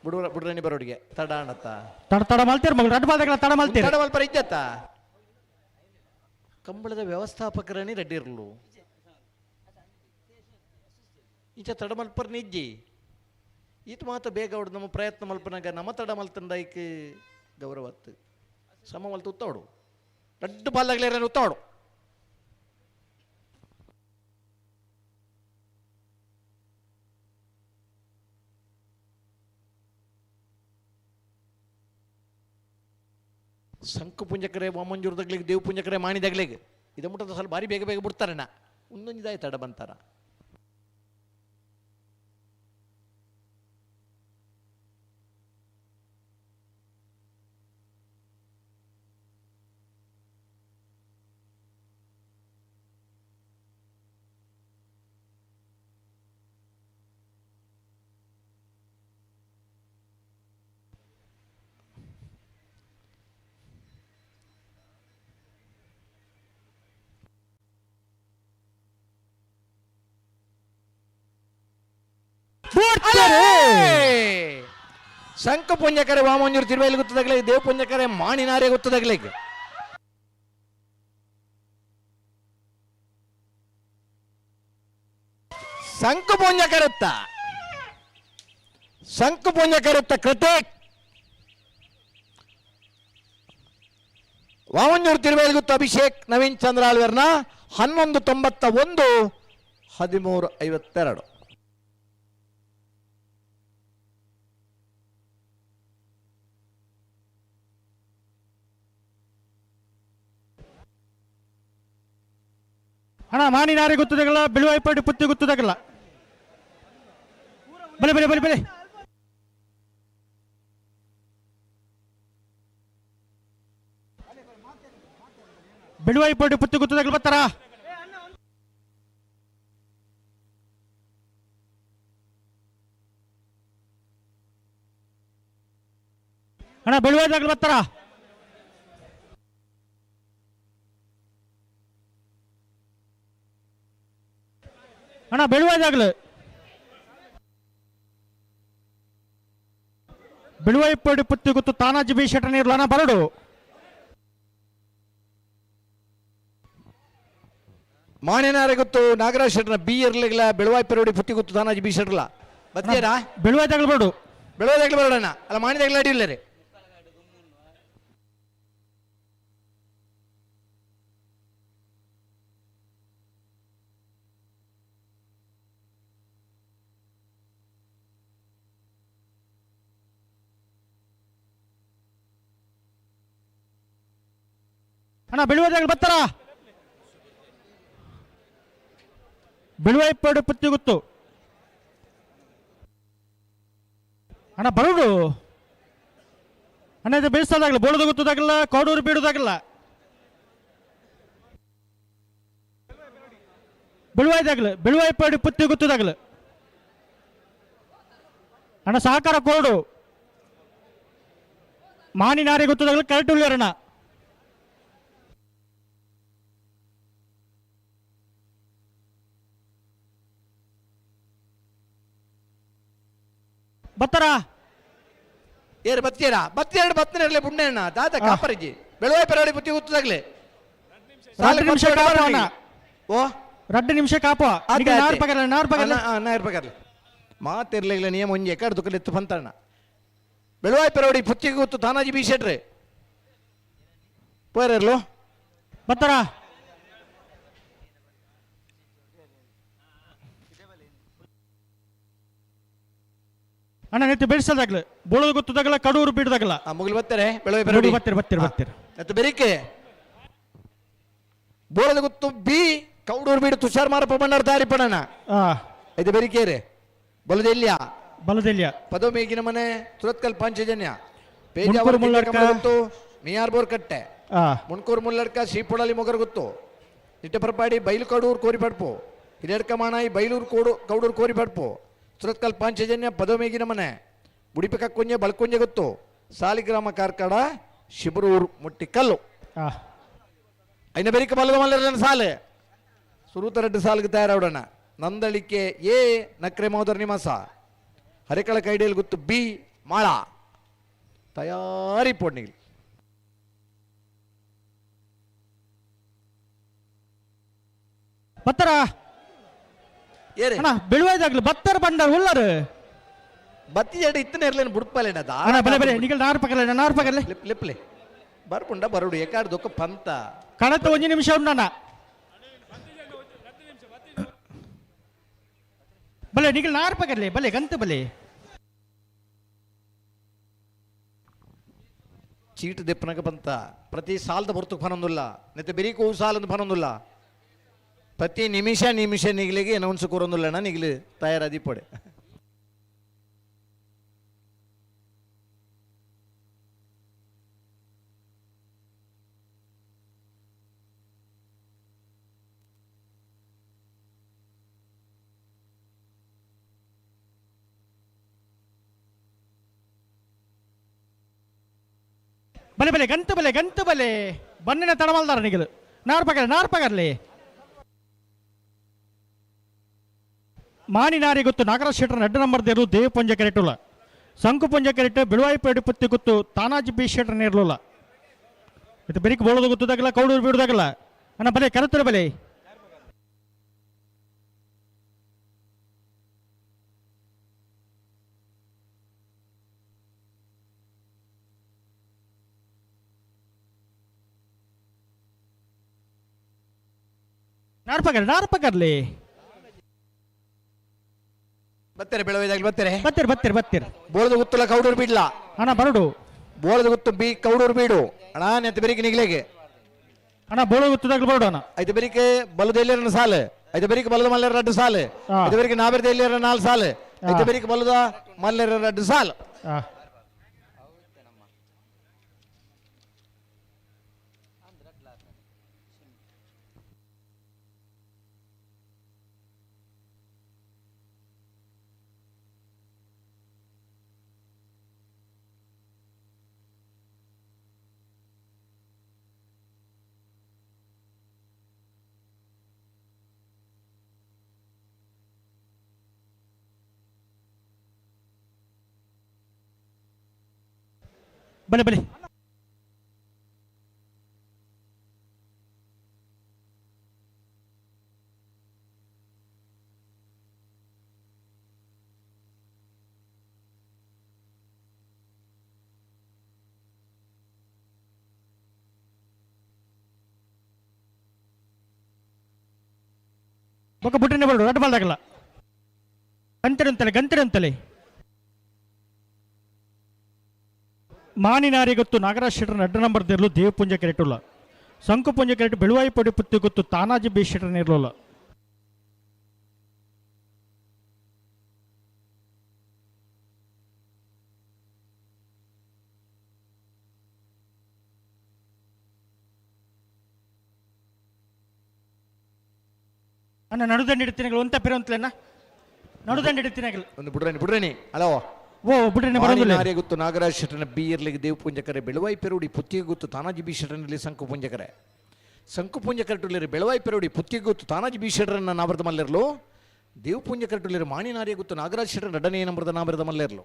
ಬುಡುವ ಬುಡ್ರಣಿ ಬರೋಡಿಗೆ ತಡ ಅಣ್ಣತ್ತ ತಡ ತಡ ಮಲ್ತೀರ್ ಮಗಳು ರಡ್ಡು ಬಾಲ್ದಾಗಲ ತಡ ಮಲ್ತೀರ್ ತಡ ಮಲ್ಪರ ಇದ್ದತ್ತ ಕಂಬಳದ ವ್ಯವಸ್ಥಾಪಕರಣಿ ರೆಡ್ಡಿ ಇರಲು ಈಚ ತಡ ಮಲ್ಪರ್ ನಿಜ್ಜಿ ಈತ ಮಾತ ಬೇಗ ಅವಡು ನಮ್ಮ ಪ್ರಯತ್ನ ಮಲ್ಪನಾಗ ನಮ್ಮ ತಡ ಮಲ್ತಂದ ಐಕ್ ಗೌರವತ್ತು ಸಮ ಮಲ್ತು ಉತ್ತವಡು ರಡ್ಡು ಬಾಲ್ದಾಗಲೇ ಉತ್ತವಡು. ಸಂಕು ಪುಂಜಕರೆ ವಾಮಂಜೂರ್ದಾಗ್ಲಿಗೆ ದೇವ್ ಪುಂಜಕರೆ ಮಾಣಿದಾಗ್ಲಿಗೆ ಇದು ಮುಟ್ಟದ ಸ್ವಲ್ಪ ಭಾರಿ ಬೇಗ ಬೇಗ ಬಿಡ್ತಾರಣ್ಣ ಒಂದೊಂದಿದಾಯ ತಡ ಬಂತಾರ. ಶಂಕ ಪುಂಜಕರೆ ವಾಮಂಜೂರು ತಿರುವೈಲಿ ಗೊತ್ತದಾಗಲೇ ದೇವ್ ಪುಂಜಕರೆ ಮಾಣಿನಾರೇ ಗೊತ್ತದಾಗಲೇ ಶಂಕು ಪುಂಜಕರುತ್ತ ಶಂಕು ಪುಂಜಕರುತ್ತ ಕೃತಿಕ್ ವಾಮಂಜೂರು ತಿರುವೈಲಿ ಗೊತ್ತು ಅಭಿಷೇಕ್ ನವೀನ್ ಚಂದ್ರ ಆಳ್ವೇರ್ನ 11.91 13.52. ಅಣ್ಣ ಮಾಣಿನಾರಿ ಗೊತ್ತದಾಗಲ್ಲ ಬಿಳುವಾಯ್ಪಾಡಿ ಪುತ್ತಿ ಗೊತ್ತದಾಗಲ್ಲ ಬಲೆ ಬಲೆ ಬಲೆ ಬಲೆ ಬಿಳುವಾಯ್ಪಾಡಿ ಪುತ್ತಿ ಗೊತ್ತದಾಗಲ್ಲ ಬರ್ತಾರ. ಅಣ್ಣ ಬೆಳುವಾಯ್ದಾಗಲ್ಲ ಬರ್ತಾರ. ಅಣ್ಣ ಬೆಳುವಾಯ್ದಾಗಲು ಬಿಳುವಾಯಿಪಾಡಿ ಪುತ್ತಿ ಗೊತ್ತು ತಾನಾಜಿ ಬಿ ಶೆಟ್ಟರ್ ನೀರ್ಲ ಅಣ್ಣ ಬರಡು. ಮಾಣಿನಾರೆ ಗೊತ್ತು ನಾಗರಾಜ್ ಶೆಟ್ಟರ್ನ ಬಿ ಇರ್ಲಿಲ್ಲ ಬೆಳುವಾಯಿ ಪೆರೋಡಿ ಪುತ್ತಿ ಗೊತ್ತು ತಾನಾಜಿ ಬಿ ಶೆಟ್ಟರ್ಲ ಬತ್ತೀರಾ ಬೆಳುವಾಯ್ದಾಗಲು ಬರಡು ಬೆಳುವಾಯ್ದಾಗಲು ಬರೋಣ ಅಲ್ಲ ಮಾಣಿದಾಗಲ ಅಡಿಯಿಲ್ಲ ರೀ. ಅಣ್ಣ ಬೆಳುವಾಯ್ದಾಗಲು ಬರ್ತಾರ. ಬಿಳುವಾಯಿಪಾಡಿ ಪುತ್ತಿ ಗೊತ್ತು ಅಣ್ಣ ಬರೋಡು. ಅಣ್ಣ ಇದು ಬೀಳ್ಸೋದಾಗಲ್ಲ ಬೋಳದ ಗೊತ್ತದಾಗಲ್ಲ ಕೋಡೂರು ಬೀಡುದಾಗಲ್ಲ ಬಿಳುವಾಯ್ದಾಗಲು ಬಿಳುವಾಯಿಪಾಡಿ ಪುತ್ತಿ ಗೊತ್ತದಾಗಲು ಅಣ್ಣ ಸಹಕಾರ ಕೋಡು ಮಾಣಿನಾರಿ ಗೊತ್ತದಾಗಲು ಕರೆಕ್ಟ್ ಉಳ್ಳ್ಯಾರಣ್ಣ. ಬತ್ತರ ಏರು ಬತ್ತೀರಾ ಬತ್ತೆರಡು ಬತ್ತನೇ ಪುಣ್ಯಣ್ಣ ದಾದ ಕಾಪರಿಜಿ ಬೆಳುವಾಯಿ ಪೆರೋಡಿ ಬುತ್ತಿ ಗೊತ್ತದಾಗ್ಲೆ 2 ನಿಮಿಷ ಕಾಪು ಅಣ್ಣ. ಓ 2 ನಿಮಿಷ ಕಾಪು ನಾರು ಪಗರ್ಲ ನಾರು ಪಗರ್ಲ ನಾರು ಪಗರ್ಲ ಮಾತಿರ್ಲಿಲ್ಲ ನಿಯಮ ಒಂಜಿ ಎಕಡೆ ದುಃಖಲಿತ್ತು ಬಂತಣ್ಣ ಬೆಳುವಾಯಿ ಪೆರೋಡಿ ಪುತ್ತಿಗೆ ಗೊತ್ತು ತಾನಾಜಿ ಬಿ ಶೆಟ್ರೆ ಪೋಯರ್ಲು ಬತ್ತರ. ಅಣ್ಣ ನೆತ್ತಿ ಬೆಳೆಸೋದಾಗ್ಲ ಬೋಳದ ಗೊತ್ತದಾಗಲ್ಲ ಕಡೂರು ಬೀಡದಾಗಲ್ಲ ಮುಗಿಲು ಬರ್ತಾರೆ ಬೆಳಗ್ಗೆ ಪೆರೋಡಿ ಬರ್ತೀರಿ ಬರ್ತೀರಿ ಬರ್ತೀರಿ ಮತ್ತು ಬೆರಿಕೆ ಬೋಳದ ಗೊತ್ತು ಬಿ ಕೌಡೂರು ಬೀಡು ತುಷಾರ್ ಮಾರಪ್ಪ ಬಂಡಾರ ದಾರಿ ಪಡಣ ಇದು ಬೆರಿಕೇರೆ ಬಲದೆಲ್ಯ ಬಲದೆಲ್ಯ ಪದಮೇಗಿನ ಮನೆ ಸುರತ್ಕಲ್ ಪಾಂಚಜನ್ಯ ಮುಣ್ಕೂರು ಮುಲ್ಲಡ್ಕ. ಗೊತ್ತು ಮಿಯಾರ್ ಬೋರ್ ಕಟ್ಟೆ ಮುಣ್ಕೂರು ಮುಲ್ಲಡ್ಕ ಶ್ರೀಪೊಡಲಿ ಮೊಗರ್ ಗೊತ್ತು ನಿಟ್ಟಪರಪಾಡಿ ಬೈಲು ಕಡೂರು ಕೋರಿಪಡ್ಪು ಹಿರಿಯಡ್ಕ ಮಾಣಾಯಿ ಬೈಲೂರು ಕೋಡು ಕೌಡೂರು ಕೋರಿಪಡ್ಪು ಸುರತ್ಕಲ್ ಪಾಂಚಜನ್ಯ ಪದಮೇಗಿನ ಮನೆ ಬುಡಿಪಿ ಕಕ್ಕೊಂಜೆ ಬಳಕೊಂಜೆ ಗೊತ್ತು ಸಾಲಿಗ್ರಾಮ ಕಾರ್ಕಡ ಶಿಬರೂರು ಮುಟ್ಟಿಕಲ್ಲು ಐನ ಬೆರಿಕ ಬಲದ ಮಲ್ಲರನ್ನ ಸಾಲೆ ಸುರೂತ ರೆಡ್ಡಿ ಸಾಲಿಗೆ ತಯಾರಾವಡಣ ನಂದಳಿಕೆ ಎ ನಕ್ರೆ ಮಹೋದರ ನಿವಾಸ ಹರಿಕಳ ಕೈಡೇಲ್ ಗುತ್ತು ಬಿ ಮಾಳ ತಯಾರಿ ಪೋಡ್ನಿಗೆ. ಬತ್ತರ ಅಣ್ಣ ಬೆಳುವಾಯ್ದಾಗ್ಲು ಬತ್ತರ ಬಂಡಾರ ಉಳ್ಳಾರು ಬತ್ತಿ ಜಡ ಇತ್ತನೇ ಇರ್ಲೇನು ಬುಡ್ಪಲೇನ ಅಣ್ಣ ಬಲೆ ಬಲೆ ನಿಗಲ್ ನಾರು ಪಗಲೆ ನಾರು ಪಗಲೆ ಲಿಪ್ ಲಿಪ್ಲೆ ಬರ್ಪುಂಡ ಬರುಡು ಎಕಾಡ್ ದೊಕ್ಕ ಪಂತ ಕಡತ ಒಂಜಿ ನಿಮಿಷ ಉಂಡಣ್ಣ ಬಲೆ ನಿಗಲ್ ನಾರು ಪಗಲೆ ಬಲೆ ಗಂತ ಬಲೆ ಚೀಟ್ ದೆಪ್ಪನಗ ಬಂತ ಪ್ರತಿ ಸಾಲದ ಹೊರತು ಫನೊಂದುಲ್ಲ ನೆತ್ತೆ ಬೆರೀಕು ಸಾಲದ ಫನೊಂದುಲ್ಲ ಪ್ರತಿ ನಿಮಿಷ ನಿಮಿಷ ನಿಗಲಿಗೆ ಅನೌನ್ಸ್ ಕೊರೊಂದುಲ್ಲಣ್ಣ ನಿಗಲು ತಯಾರಾದಿ ಪಡೆ. ಬಲೆ ಬಲೆ ಗಂತ ಬಲೆ ಗಂತ ಬಲೆ ಬನ್ನಿನ ತಡಮಲ್ದಾರ ನಿಗಲು ನಾರು ಪಗಲೆ ನಾರು ಪಗರ್ಲಿ ಮಾನಿನಾರಿ ಗೊತ್ತು ನಾಗರಾಜ್ ಶೆಟ್ಟರ್ ಅಡ್ಡ ನಂಬರ್ ದೇರು ದೇವ ಪಂಜ ಕೆರೆಟುಲ್ಲ ಸಂಕು ಪಂಜ ಕೆರೆಟ್ ಬೆಳುವಾಯಿಪೇಟೆ ಪತ್ತಿ ಗೊತ್ತು ತಾನಾಜಿ ಬಿ ಶೆಟ್ಟರ್ ನೇರ್ಲುಲ್ಲ ಇದು ಬೆರಿಕ್ ಬೋಳೋದು ಗೊತ್ತದಾಗಲ್ಲ ಕೌಡೂರು ಬಿಡುದಾಗಲ್ಲ ಅಣ್ಣ ಬಲೆ ಕರೆತರ ಬಲೆ ನಾರ್ಪಗರ್ಲಿ ನಾರ್ಪಗರ್ಲಿ ಬತ್ತಾರೆ ಬೆಳವೈದಾಗ್ಲಿ ಬತ್ತಾರೆ ಬತ್ತೀರಿ ಬತ್ತೀರಿ ಬತ್ತೀರಿ ಬೋಳದ ಗುತ್ತಲ ಕೌಡೂರು ಬಿಡ್ಲ ಅಣ್ಣ ಬರಡು ಬೋಳದ ಗುತ್ತು ಬಿ ಕೌಡೂರು ಬೀಡು ಅಣ್ಣ ನೆತ್ತ ಬೆರಿಕೆ ನಿಗ್ಲೆಗೆ ಅಣ್ಣ ಬೋಳ ಗುತ್ತದಾಗ್ಲಿ ಬರಡು ಅಣ್ಣ ಐದು ಬೆರಿಕೆ ಬಲದ ಎಲ್ಲಿರ ಸಾಲು ಐದು ಬೆರಿಕೆ ಬಲದ ಮಲ್ಲೆರ ರಡ್ಡು ಸಾಲು ಐದು ಬೆರಿಕೆ ನಾಬೆರದ ಎಲ್ಲಿರ ನಾಲ್ ಸಾಲು ಐದು ಬೆರಿಕೆ ಬಲದ ಮಲ್ಲೆರ ರಡ್ಡು ಸಾಲು. ಬಲೆ ಬಲೆ ಬೊಕ್ಕ ಬುಟ್ಟಿನ ಬರಡು ರಡ್ಡು ಬಾಲ್ದಾಗಲ್ಲ ಗಂತಿರಂತಲೆ ಗಂತಿರಂತಲೆ ಮಾನಿನಾರಿ ಗೊತ್ತು ನಾಗರಾಜ್ ಶೆಟ್ಟರ್ ಅಡ್ಡ ನಂಬರ್ ದೇರ್ಲು ದೇವಪುಂಜ ಕೆರೆಟುಲ್ಲ ಸಂಕುಪುಂಜ ಕೆರೆಟ್ ಬೆಳುವಾಯಿ ಪೊಡಿ ಪುತ್ತಿ ಗೊತ್ತು ತಾನಾಜಿ ಬಿ ಶೆಟ್ಟರ್ ನೇರ್ಲುಲ್ಲ ಅಣ್ಣ ನಡುದಂಡಿ ಇಡ್ತೀನಿ ಒಂತ ಪಿರಂತಲೇನ ನಡುದಂಡಿ ಇಡ್ತೀನಿ ಒಂದು ಬುಡ್ರೇನಿ ಬುಡ್ರೇನಿ ಹಲೋ ಓ ಬುಡ್ರೇನಿ ಬರೋದಿಲ್ಲ ಮಾನಿನಾರಿ ಗುತ್ತು ನಾಗರಾಜ್ ಶೆಟ್ಟನ ಬಿ ಇರ್ಲಿಗೆ ದೇವಪುಂಜಕರೆ ಬೆಳುವಾಯಿ ಪೆರುಡಿ ಪುತ್ತಿಗೆ ಗುತ್ತು ತಾನಾಜಿ ಬಿ ಶೆಟ್ಟನಲ್ಲಿ ಸಂಕು ಪುಂಜಕರೆ ಸಂಕು ಪುಂಜಕರೆ ಬೆಳುವಾಯಿ ಪೆರುಡಿ ಪುತ್ತಿಗೆ ಗುತ್ತು ತಾನಾಜಿ ಬಿ ಶೆಟ್ಟರನ್ನ ನಾಬರದ ಮಲ್ಲೆರ್ಲು ದೇವಪುಂಜಕರೆ ಮಾಣಿನಾರಿಯ ಗುತ್ತು ನಾಗರಾಜ್ ಶೆಟ್ಟರ ರಡ್ಡನೇ ನಂಬರದ ನಾಬರದ ಮಲ್ಲೆರ್ಲು.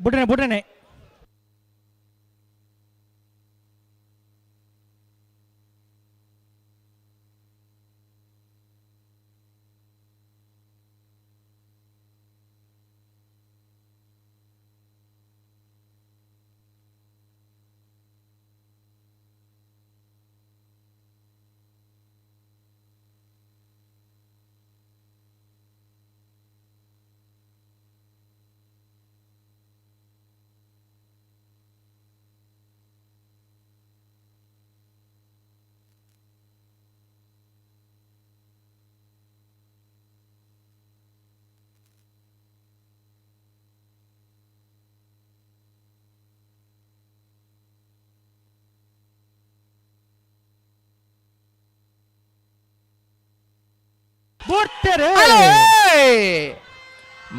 ಬುಡ್ರೇನೆ ಬುಡ್ರೇನೆ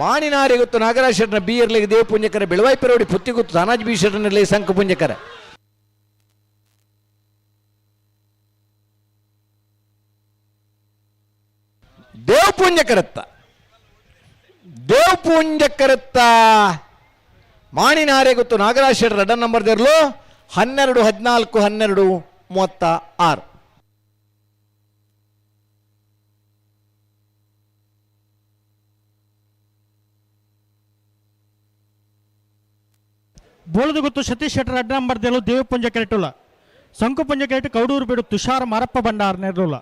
ಮಾಣಿನಾರಿ ಗೊತ್ತು ನಾಗರಾಜ್ ಶೆಟ್ಟನ ಬಿ ಇರ್ಲಿಗೆ ದೇವಪುಂಜಕರ ಬೆಳವಾಯಿ ಪೆರೋಡಿ ಪುತ್ತಿ ಗೊತ್ತು ತಾನಾಜಿ ಬಿ ಶೆಟ್ಟನಲ್ಲಿ ಸಂಕು ಪುಂಜಕರ. ದೇವಪೂಂಜ ಕರತ್ತ ದೇವಪೂಂಜ ಕರತ್ತ ಮಾಣಿನಾರೆ ಗೊತ್ತು ನಾಗರಾಜ್ ಶೆಟ್ಟರ್ ರಡ್ಡ ನಂಬರ್ ದೇರ್ಲು 12 14 12 36. ಬೋಳದು ಗೊತ್ತು ಸತೀಶ್ ಶೆಟ್ಟರ್ ಅಡ್ಡ ನಂಬರ್ ದೇಲು ದೇವಪುಂಜ ಕೆರೆಟುಲ್ಲ ಸಂಕುಪುಂಜ ಕೆರೆಟು ಕೌಡೂರು ಬೀಡು ತುಷಾರ್ ಮಾರಪ್ಪ ಭಂಡಾರ್ ನೆರಳುಲ್ಲ.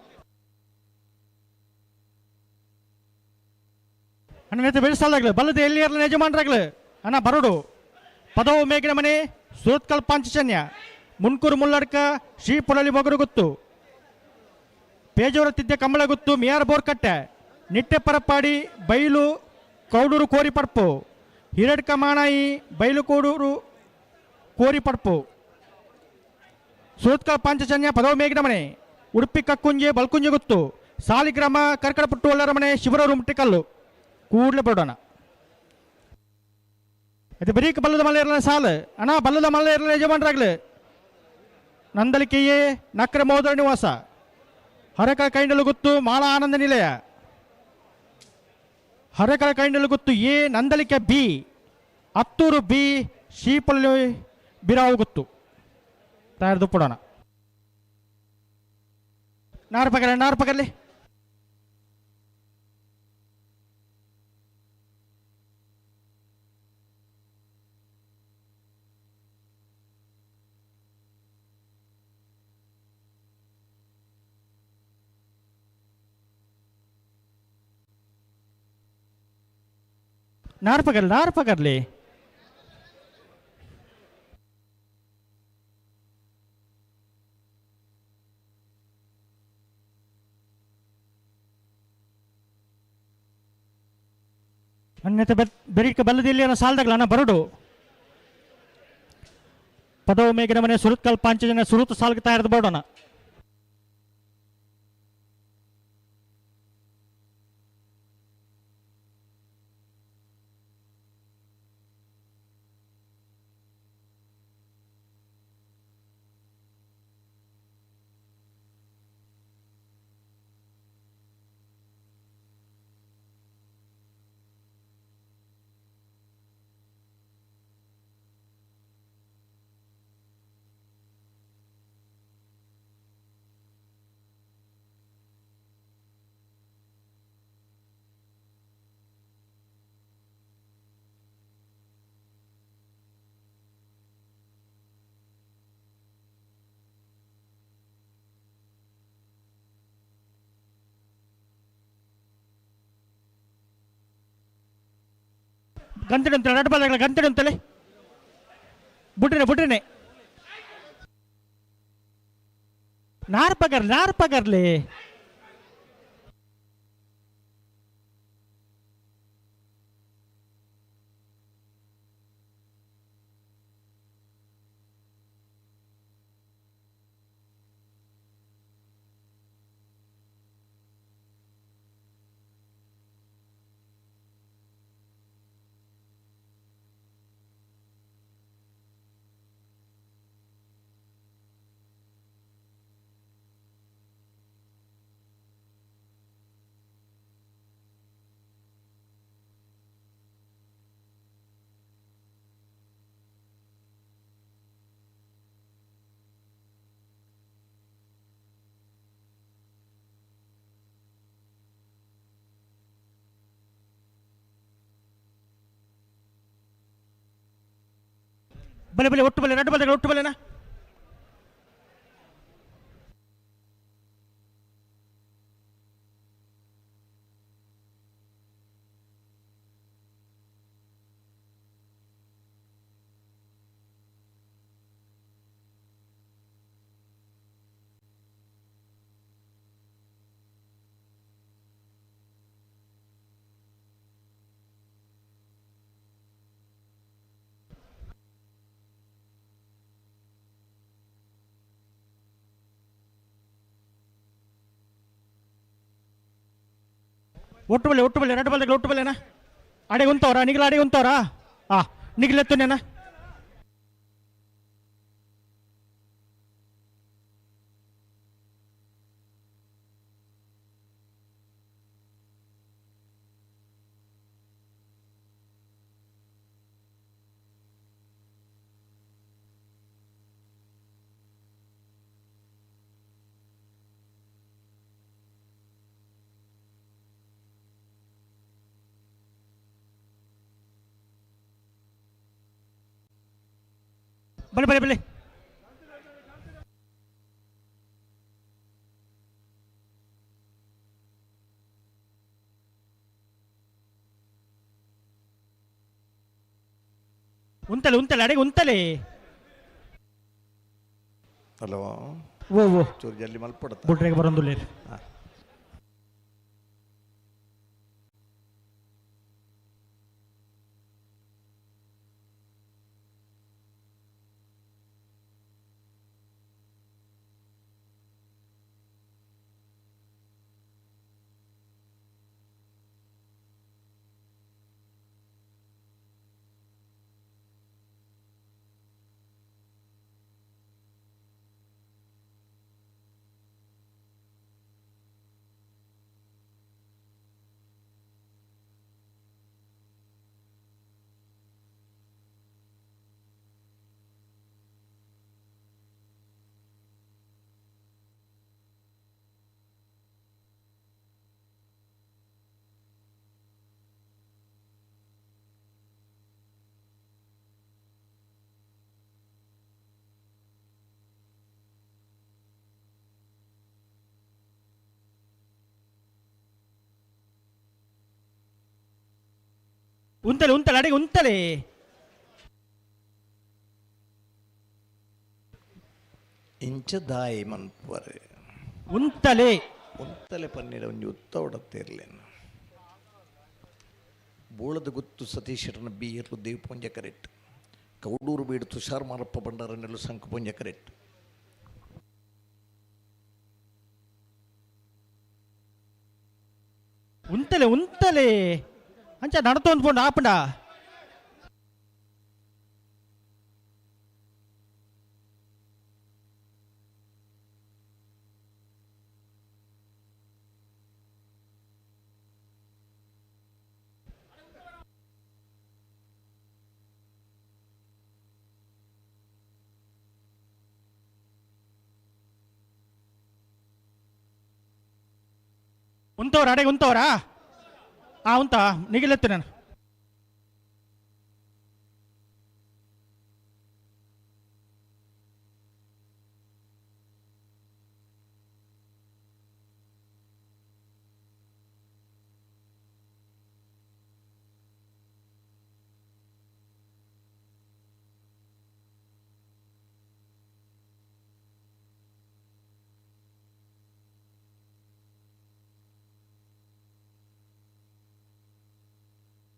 ಅಣ್ಣ ನೇತ ಬೆಳೆಸಲಾಗ್ಲಿ ಬಲ್ಲದ ಎಲ್ಲಿ ಇರಲಿ ಯಜಮಾನರಾಗ್ಲಿ ಅಣ್ಣ ಬರೋಡು ಪದವು ಮೇಗಿನ ಮನೆ ಸೂರತ್ಕಲ್ ಪಾಂಚಜನ್ಯ ಮುನ್ಕೂರು ಮುಲ್ಲಡ್ಕ ಶ್ರೀ ಪೊಳಲಿ ಮೊಗರು ಗೊತ್ತು ಪೇಜವರ ತಿದ್ದೆ ಕಮಲ ಗೊತ್ತು ಮಿಯಾರ್ ಬೋರ್ಕಟ್ಟೆ ನಿಟ್ಟೆ ಪರಪ್ಪಾಡಿ ಬೈಲು ಕೌಡೂರು ಕೋರಿಪಡ್ಪು ಹಿರಡ್ಕ ಮಾಣಾಯಿ ಬೈಲುಕೋಡೂರು ಕೋರಿಪಡ್ಪು ಸುರತ್ಕಲ್ ಪಾಂಚಜನ್ಯ ಪದವು ಮೇಗಿನ ಮನೆ ಉಡುಪಿ ಕಕ್ಕುಂಜೆ ಬಲ್ಕುಂಜೆ ಗೊತ್ತು ಸಾಲಿಗ್ರಾಮ ಕರ್ಕಡಪುಟ್ಟು ಒಲ್ಲರ ಮನೆ ಶಿವರೂರು ಮುಟ್ಟಿಕಲ್ಲು ಕೂಡಲೇ ಬರೋಣ. ಇದು ಬರೀಕ್ ಬಲ್ಲದ ಮಲೆ ಇರಲ್ಲ ಸಾಲು ಅಣ್ಣ ಬಲ್ಲದ ಮಲೆ ಇರಲ್ಲ ಯಜಮಾನರಾಗ್ಲಿ ನಂದಲಿಕೆಯೇ ನಕ್ರ ಮೋದರ ನಿವಾಸ ಹರಕರ ಕೈಂಡಲು ಗೊತ್ತು ಮಾಲಾ ಆನಂದ ನಿಲಯ ಹರಕರ ಕೈಂಡಲು ಗೊತ್ತು ಎ ನಂದಲಿಕೆ ಬಿ ಅತ್ತೂರು ಬಿ ಶ್ರೀಪಲ್ಲಿ ಬಿರಾವು ಗೊತ್ತು ತಯಾರದು ಪಡೋಣ. ನಾರು ಪಕರ್ಲಿ ನಾರು ಪಕರ್ಲಿ ನಾರು ಪಕರ್ಲಿ ನಾರು ಪಕರ್ಲಿ. ಅನ್ಯತೆ ಬೆರಿಕ ಬಲ್ಲದಿಲ್ಲಿ ಅನ್ನೋ ಸಾಲದಾಗಲ ಅಣ್ಣ ಬರಡು ಪದವು ಮೇಗಿನ ಮನೆ ಸುರತ್ಕಲ್ ಪಾಂಚಜನ ಸುರುತ ಸಾಲ್ಗೆ ತಯಾರದ ಬೋಡೋಣ. ಗಂಟೆ ಅಂತೇಳಿ ಎರಡು ಬಾಲ್ ಗಂಟೆ ಅಂತೇಳಿ ಬುಡ್ರಿನೆ ಬುಡ್ರಿನೆ ನಾರ್ ಪಗರ್ ನಾರ್ ಪಗರ್ಲಿ ಬಲೆ ಬಲೆ ಒಟ್ಟು ಬಲೆ ಎರಡು ಬಲೆಗಳು ಒಟ್ಟು ಬಲೆನಾ ಒಟ್ಟು ಬಲೆ ಒಟ್ಟು ಬಲೆ ಎರಡು ಬಲೆಗಳು ಒಟ್ಟು ಬಲೆನಾ ಅಡೆ ಉಂತವ್ರಾ ನಿಗಲ ಅಡೆ ಉಂತವ್ರಾ ಆ ನಿಗಲೆತ್ತುನೇನ ಬಲೆ ಬಲೆ ಬಲೆ ಉಂತಲೆ ಉಂತಲೆ ಅಡೆಗೆ ಉಂತಲೆ ಹಲೋ ಓ ಓ ಚೂರು ಜಲ್ದಿ ಮಲ್ಪಡತ್ತ ಬುಡ್ರೆಗೆ ಬರೋಂದುಲ್ಲ ಉಂತಲೆ ಉಂತಲೆ ಅಡೆಗೆ ಉಂತಲೆ ಇಂಚ ದಾಯಿ ಮನ್ಪರೆ ಉಂತಲೆ ಉಂತಲೆ ಪನ್ನೀರ ಒಂಜಿ ಉತ್ತ ಉಡತ್ತಿರ್ಲೇನು ಬೋಳದ ಗುತ್ತು ಸತೀಶರನ ಬಿ ಎರ್ಲು ದೇವಪುಂಜ ಕರೆಕ್ಟ್ ಕೌಡೂರು ಬೀಡು ತುಷಾರ್ ಮಾರಪ್ಪ ಭಂಡಾರನೆಲ್ಲು ಸಂಕಪುಂಜ ಕರೆಕ್ಟ್ ಉಂತಲೆ ಉಂತಲೆ ಅಂಚ ನಡತೊಂದು ಪೋಂಡು ಆಪುಂಡ ಉಂತವ್ರ ಅಡೆಗೆ ಉಂತವ್ರಾ ಆ ಉಂತ ನಿಗಿಲೆತ್ತು ನಾನು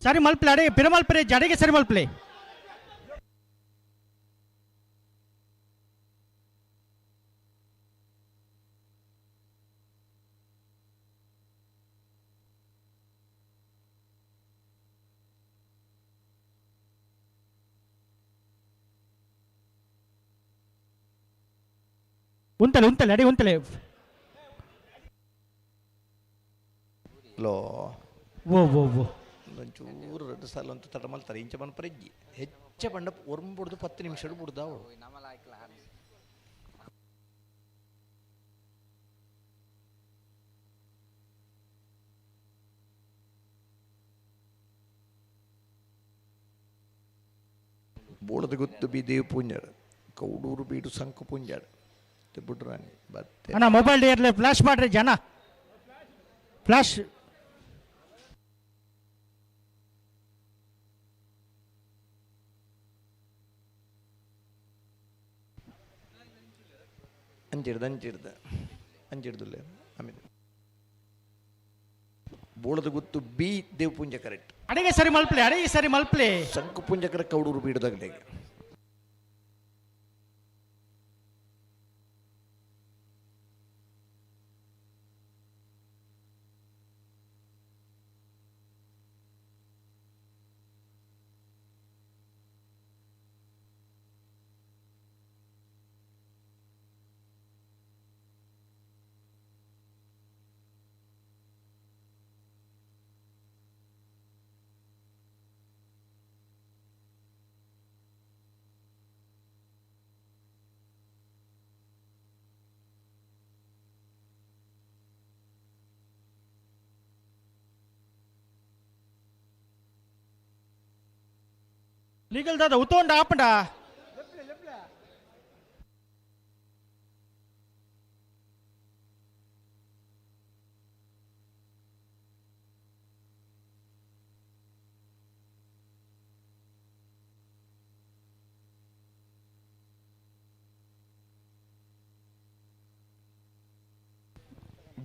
ಸರಿ ಮಲ್ಪಲೆ ಅಡೆಗೆ ಪಿರಮಲ್ಪರೆ ಜಡೆಗೆ ಸರಿ ಮಲ್ಪಲೆ ಉಂತಲೆ ಉಂತಲೆ ಅಡಿ ಉಂತಲೆ ಲೋ ಓ ಓ ಓ ಒಂಚೂರು ಎರಡು ಸಾಲ ಅಂತ ತಡ ಮಲ್ತಾರೆ ಇಂಚ ಮನ್ಪರ ಇಜ್ಜಿ ಹೆಚ್ಚ ಬಂಡ ಒರ್ಂಬುಡ್ದು 10 ನಿಮಿಷ ಬುಡ್ದು ಅವಳು ಬೋಳದ ಗುತ್ತು ಬಿ ದೇವ್ ಪೂಂಜಾಡು ಕೌಡೂರು ಬೀಡು ಸಂಕು ಪೂಂಜಾಡು ಬುಡ್ರಾಣಿ ಬತ್ತೆ ಅಣ್ಣ ಮೊಬೈಲ್ ಇರಲಿ ಫ್ಲಾಶ್ ಮಾಡ್ರಿ ಜನ ಫ್ಲಾಶ್ ಅಂಚಿಡ್ದು ಅಂಚಿಡ್ದು ಅಂಚಿಡ್ದುಲ್ಲ ಆಮೇಲೆ ಬೋಳದ ಗುತ್ತು ಬಿ ದೇವ್ ಪೂಂಜ ಕರೆಕ್ಟ್ ಅಡಿಗೆ ಸರಿ ಮಲ್ಪಲೆ ಅಡಿಗೆ ಸರಿ ಮಲ್ಪಲೆ ಸಂಕು ಪೂಂಜಕರ ಕೌಡೂರು ಬೀಡುದಾಗಲೆಗೆ ಲೀಗಲ್ ದಾದ ಉತ್ತೋಂಡ ಆಪಂಡ.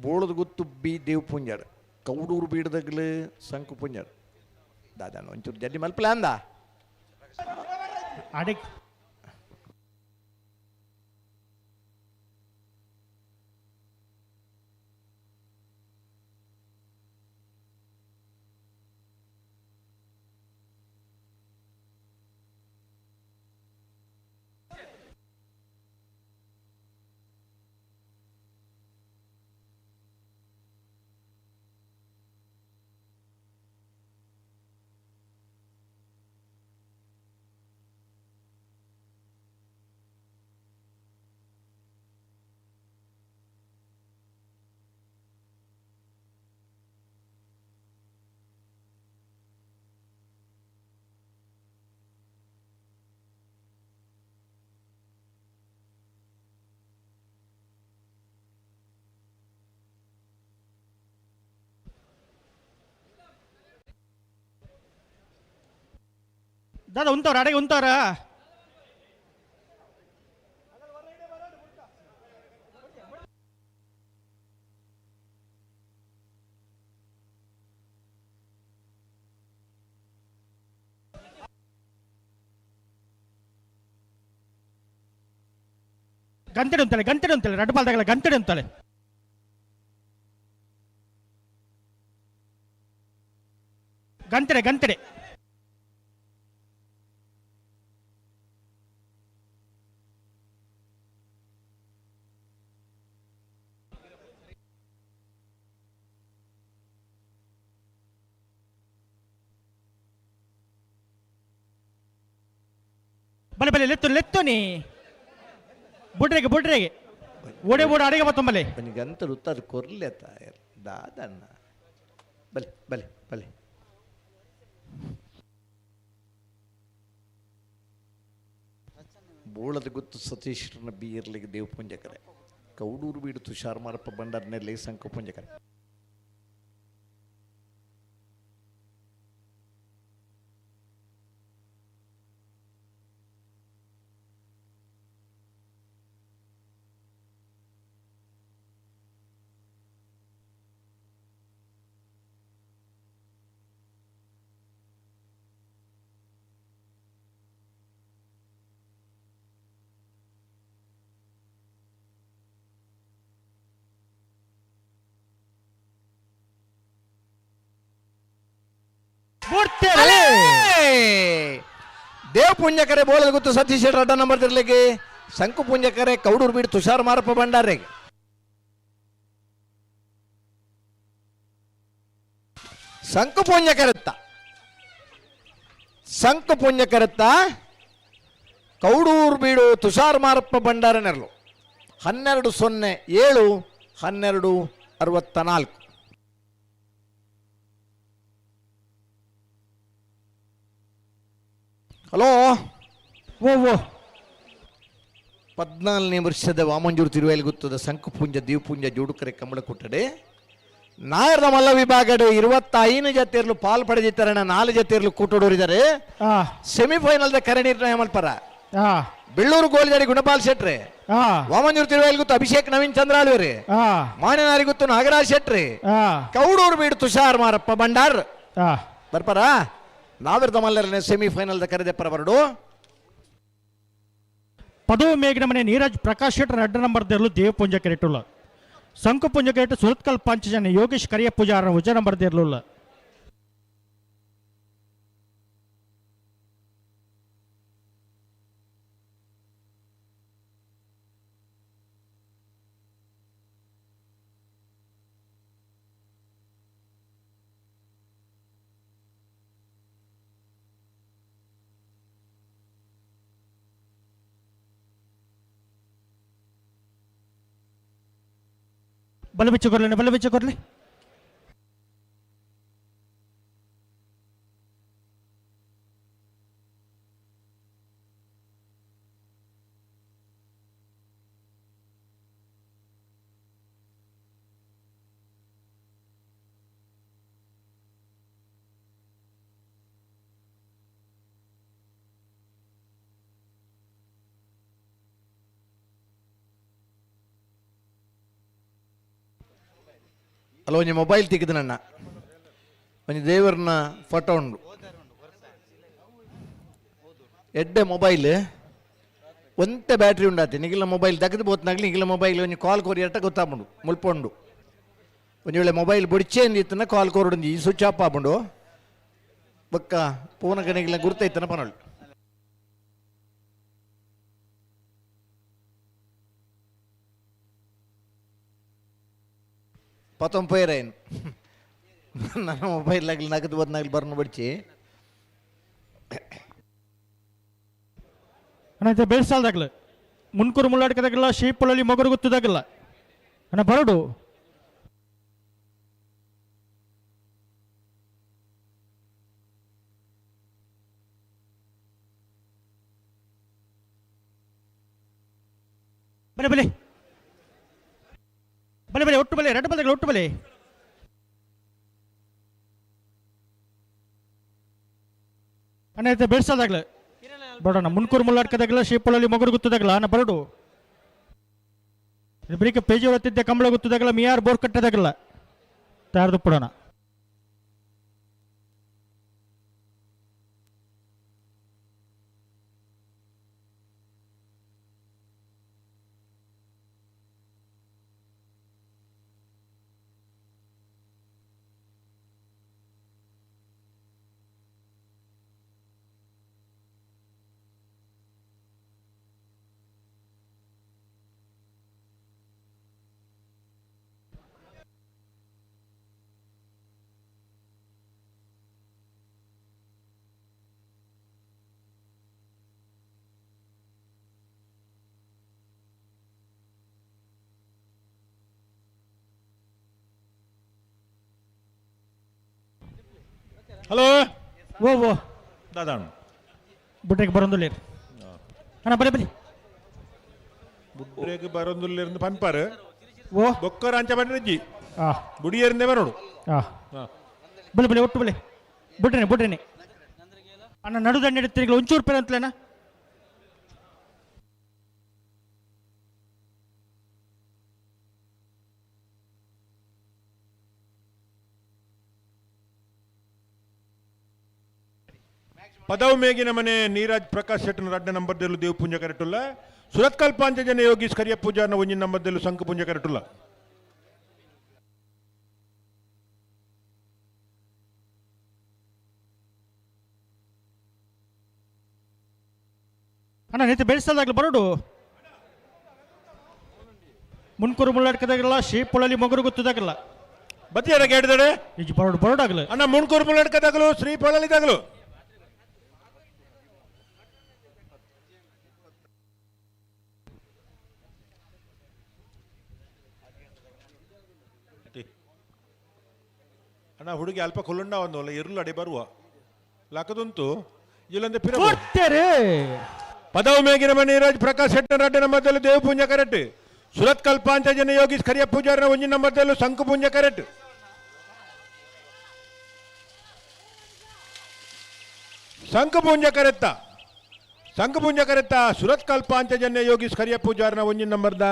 ಬೋಳದ ಗುತ್ತು ಬಿ ದೇವ್ ಪುಂಜಾರ್ ಕೌಡೂರು ಬೀಡದಗ್ಲು ಸಂಕು ಪುಂಜಾರ್ ದಾದಾನ ಒಂಚೂರು ಜಡ್ಡಿ ಮಲ್ಪಲ ಅಂದ ಅಡಿಕ್ ದಾದಾ ಉಂತವ್ರ ಅಡೆಗೆ ಉಂತವ್ರ ಗಂಟೆ ಉಂತಲೆ ಗಂಟೆ ಉಂತಲೆ ರಡ್ಡು ಪಾಲ್ದಾಗಲ ಗಂಟೆ ಉಂತಲೆ ಗಂಟೆ ಗಂಟೆ ಬಲೆ ಬಲೆ ಲೆತ್ತು ಲೆತ್ತು ನೀ ಬುಡ್ರೆಗೆ ಬುಡ್ರೆಗೆ ಓಡೆ ಬೋಡ ಅಡಿಗೆ ಬತ್ತೊಂಬಲೆ ಗಂತ ಉತ್ತರ ಕೊರ್ಲೆ ತಾಯರ್ ದಾದಣ್ಣ ಬಲೆ ಬಲೆ ಬಲೆ ಬೋಳದ ಗುತ್ತು ಸತೀಶ್ರನ ಬೀರ್ಲಿಗೆ ದೇವ್ ಪುಂಜಕರೆ ಕೌಡೂರು ಬೀಡು ತುಷಾರ್ ಮಾರಪ್ಪ ಬಂಡಾರ್ನೆಲ್ಲಿ ಸಂಕ ಪುಂಜಕರೆ ದೇವ್ ಪುಂಜಕರೆ ಬೋಳದ ಗುತ್ತು ಸತೀಶ್ ಅಡ್ಡ ನಂಬರ್ ತಿರ್ಲಿಕ್ಕೆ ಶಂಕು ಪುಂಜಕರೆ ಕೌಡೂರು ಬೀಡು ತುಷಾರ್ ಮಾರಪ್ಪ ಭಂಡಾರೆ ಶಂಕು ಪುಂಜಕರತ್ತ ಶಂಕು ಪುಂಜಕರತ್ತ ಕೌಡೂರು ಬೀಡು ತುಷಾರ್ ಮಾರಪ್ಪ ಭಂಡಾರನೆರಲು 12:07 12:64. ಹಲೋ ಓ ಓ 14ನೇ ವರ್ಷದ ವಾಮಂಜೂರು ತಿರುವೇಲ್ಗುತ್ತದ ಸಂಕುಪುಂಜ ದೀವಪುಂಜ ಜೋಡುಕರೆ ಕಂಬಳ ಕೊಟ್ಟಡೆ ನಾಯರ್ದ ಮಲ್ಲ ವಿಭಾಗಡೆ 25 ಜತೆಯರ್ಲು ಪಾಲ್ ಪಡೆದಿತ್ತಾರಣ 4 ಜತೆಯರ್ಲು ಕೂಟೋಡೋರಿದ್ದಾರೆ. ಸೆಮಿಫೈನಲ್ the ಕರೆ ನಿರ್ಣಯ ಮಲ್ಪರ ಬೆಳ್ಳೂರು ಗೋಲಿದಾರಿ ಗುಣಪಾಲ್ ಶೆಟ್ರೆ, ವಾಮಂಜೂರು ತಿರುವೇಲ್ಗುತ್ತು ಅಭಿಷೇಕ್ ನವೀನ್ ಚಂದ್ರಾಳ್ವೇರಿ, ಮಾಣನಾರಿಗುತ್ತು ನಾಗರಾಜ್ ಶೆಟ್ರೆ, ಕೌಡೂರು ಬೀಡು ತುಷಾರ್ ಮಾರಪ್ಪ ಭಂಡಾರ್ ಬರ್ಪಾರ. ನಾವಿರ್ದ ಮಲ್ಲರನೆ ಸೆಮಿಫೈನಲ್ the ಕರೆದೆಪ್ಪರ ಬರಡು. ಪದವು ಮೇಘನ ಮನೆ ನೀರಜ್ ಪ್ರಕಾಶ್ ಶೆಟ್ಟರ್ ಅಡ್ಡ ನಂಬರ್ ದೇರ್ಲು ದೇವಪುಂಜ ಕೆರೆಟುಲ್ಲ ಸಂಕು ಪುಂಜ ಕೆರೆಟು ಸುರತ್ಕಲ್ ಪಂಚಜನ ಯೋಗೇಶ್ ಕರಿಯ ಪೂಜಾರ ಉಜ ನಂಬರ್ ದೇರ್ಲುಲ್ಲ. ಬಲ ಬಿಚ್ಚು ಕೊರ್ಲಿ ಬಲ ಬಿಚ್ಚು ಕೊರ್ಲಿ. ಅಲ್ಲ ಒಂಜಿ ಮೊಬೈಲ್ ತಿಕ್ಕಿದ ನನ್ನ ಒಂಜಿ ದೇವರನ್ನ ಫೋಟೋ ಉಂಡು ಎಡ್ಡೆ ಮೊಬೈಲ್ ಒಂತೆ ಬ್ಯಾಟ್ರಿ ಉಂಡಾತಿ ನಿಗಿಲ್ಲ ಮೊಬೈಲ್ ತಗದು ಬೋತ್ನಾಗ್ಲಿ ನಿಗಿಲ್ಲ ಮೊಬೈಲ್ ಒಂಜಿ ಕಾಲ್ ಕೊರಿಯಟ ಗೊತ್ತಾಪುಂಡು ಮುಲ್ಪೊಂಡು ಒಂಜಿ ವೇಳೆ ಮೊಬೈಲ್ ಬೊಡಿಚೆ ಅಂದಿತ್ತನ ಕಾಲ್ ಕೊರಡುಂಜಿ ಈ ಸ್ವಿಚ್ ಆಫ್ ಆಪುಂಡು ಬೊಕ್ಕ ಪೂನಗ ನಿಗಿಲ್ಲ ಗುರ್ತೈತನ ಪನೋಳು. ಪತ್ತೊಂಪೈರೇನು ನನ್ನ ಮೊಬೈಲ್ ಆಗಲಿ ನಗದು ಬದ್ನಾಗ್ಲಿ ಬರ್ನು ಬಡಿಚಿ. ಅಣ್ಣ ಇದು ಬೇಳ್ಸಾಲ್ದಾಗಲ ಮುನ್ಕೂರು ಮುಳ್ಳಾಡ್ಕದಾಗಲ್ಲ ಶೀಪೊಳಲಿ ಮೊಗರು ಗೊತ್ತದಾಗಲ್ಲ ಅಣ್ಣ ಬರಡು. ಬಲೆ ಬಲೆ ಬಲೆ ಬಲೆ ಒಟ್ಟು ಬಲೆ ಎರಡು ಬಲೆಗಳು ಒಟ್ಟು ಬಲೆ. ಅಣ್ಣ ಇದು ಬೇಳ್ಸಾಲ್ದಾಗಲ ಬರೋಣ ಮುನ್ಕೂರು ಮುಳ್ಳಾಡ್ಕದಾಗಲ್ಲ ಶೀಪೊಳಲಿ ಮೊಗರು ಗೊತ್ತದಾಗಲ್ಲ ಅಣ್ಣ ಬರಡು. ಬ್ರೀಕ ಪೇಜಿ ಹೊತ್ತಿದ್ದೆ ಕಂಬಳ ಗೊತ್ತದಾಗಲ್ಲ ಮಿಯಾರ್ ಬೋರ್ ಕಟ್ಟದಾಗಲ್ಲ ತಯಾರ್ದು ಪಡೋಣ. ಹಲೋ ಓ ಓ ದಾದಾಣ ಬುಡ್ರೆಗೆ ಬರೋದಿಲ್ಲ ಅಣ್ಣ ಬಲೆ ಬಲೆ ಬುಡ್ರೆಗ್ ಬರೋದಿಲ್ಲ ಪನ್ಪಾರು ಓ ಬೊಕ್ಕರ ಅಂಚ ಬಂಡ್ರಜ್ಜಿ ಬುಡಿಯರಿಂದೇ ಬರೋಡು. ಬಲೆ ಬಲೆ ಒಟ್ಟು ಬಲೆ ಬುಡ್ರೇನೆ ಬುಡ್ರೇನೆ ಅಣ್ಣ ನಡುದಂಡೆ ತಿರುಗಲು ಒಂಚೂರು ಪೇರ ಅಂತಲೇನ. ಪದವು ಮೇಗಿನ ಮನೆ ನೀರಾಜ್ ಪ್ರಕಾಶ್ ಶೆಟ್ಟನ ರಡ್ಡ ನಂಬರ್ದಲ್ಲೂ ದೇವ ಪೂಂಜ ಕರೆಟುಲ್ಲ ಸುರತ್ಕಲ್ ಪಾಂಚಜನ ಯೋಗೀಶ್ ಕರಿಯ ಪೂಜಾರ್ನ ಒಂಜಿನ ನಂಬರ್ದಲ್ಲೂ ಶಂಖ ಪೂಂಜ ಕರೆಟುಲ್ಲ. ಅಣ್ಣ ನಿಂತು ಬೆಳೆಸಲ್ದಾಗ್ಲಿ ಬರೋಡು. ಮುನ್ಕೂರು ಮುಳ್ಳಾಡ್ಕದಾಗಲ್ಲ ಶ್ರೀಪೊಳಲಿ ಮೊಗರು ಗೊತ್ತದಾಗಲ್ಲ ಬತ್ತಿಯಾರ ಕೇಳಿದಾರೆ ಈಜು ಬರೋಡು ಬರೋಡಾಗಲ್ಲ ಅಣ್ಣ ಮುನ್ಕೂರು ಮುಳ್ಳಾಡ್ಕದಾಗಲು ಶ್ರೀಪೊಳಲಿದಾಗಲು. ಅಣ್ಣ ಹುಡುಗಿ ಅಲ್ಪ ಕೊಲ್ಲುಂಡ ಒಂದು ಅಲ್ಲ ಇರುಳು ಅಡಿ ಬರುವ ಲಕದುಂಟು ಇಲ್ಲಂದ್ರೆ ಪಿರ ಪದವು ಮೇಗಿನ ಮನೆ ಪ್ರಕಾಶ್ ಶೆಟ್ಟರ್ ರಡ್ಡ ನಂಬರ್ದಲ್ಲೂ ದೇವ ಪೂಂಜ ಕರೆಕ್ಟ್ ಸುರತ್ಕಲ್ ಪಾಂಚಜನ ಯೋಗೀಶ್ ಕರಿಯ ಪೂಜಾರನ ಒಂಜಿನ ನಂಬರ್ದಲ್ಲೂ ಶಂಕು ಪೂಂಜ ಕರೆಕ್ಟ್ ಶಂಕು ಪೂಂಜ ಕರೆತ್ತ ಶಂಕು ಪೂಂಜ ಕರೆತ್ತ ಸುರತ್ಕಲ್ ಪಾಂಚಜನ್ಯ ಯೋಗೀಶ್ ಕರಿಯ ಪೂಜಾರನ ಒಂಜಿನ ನಂಬರ್ದ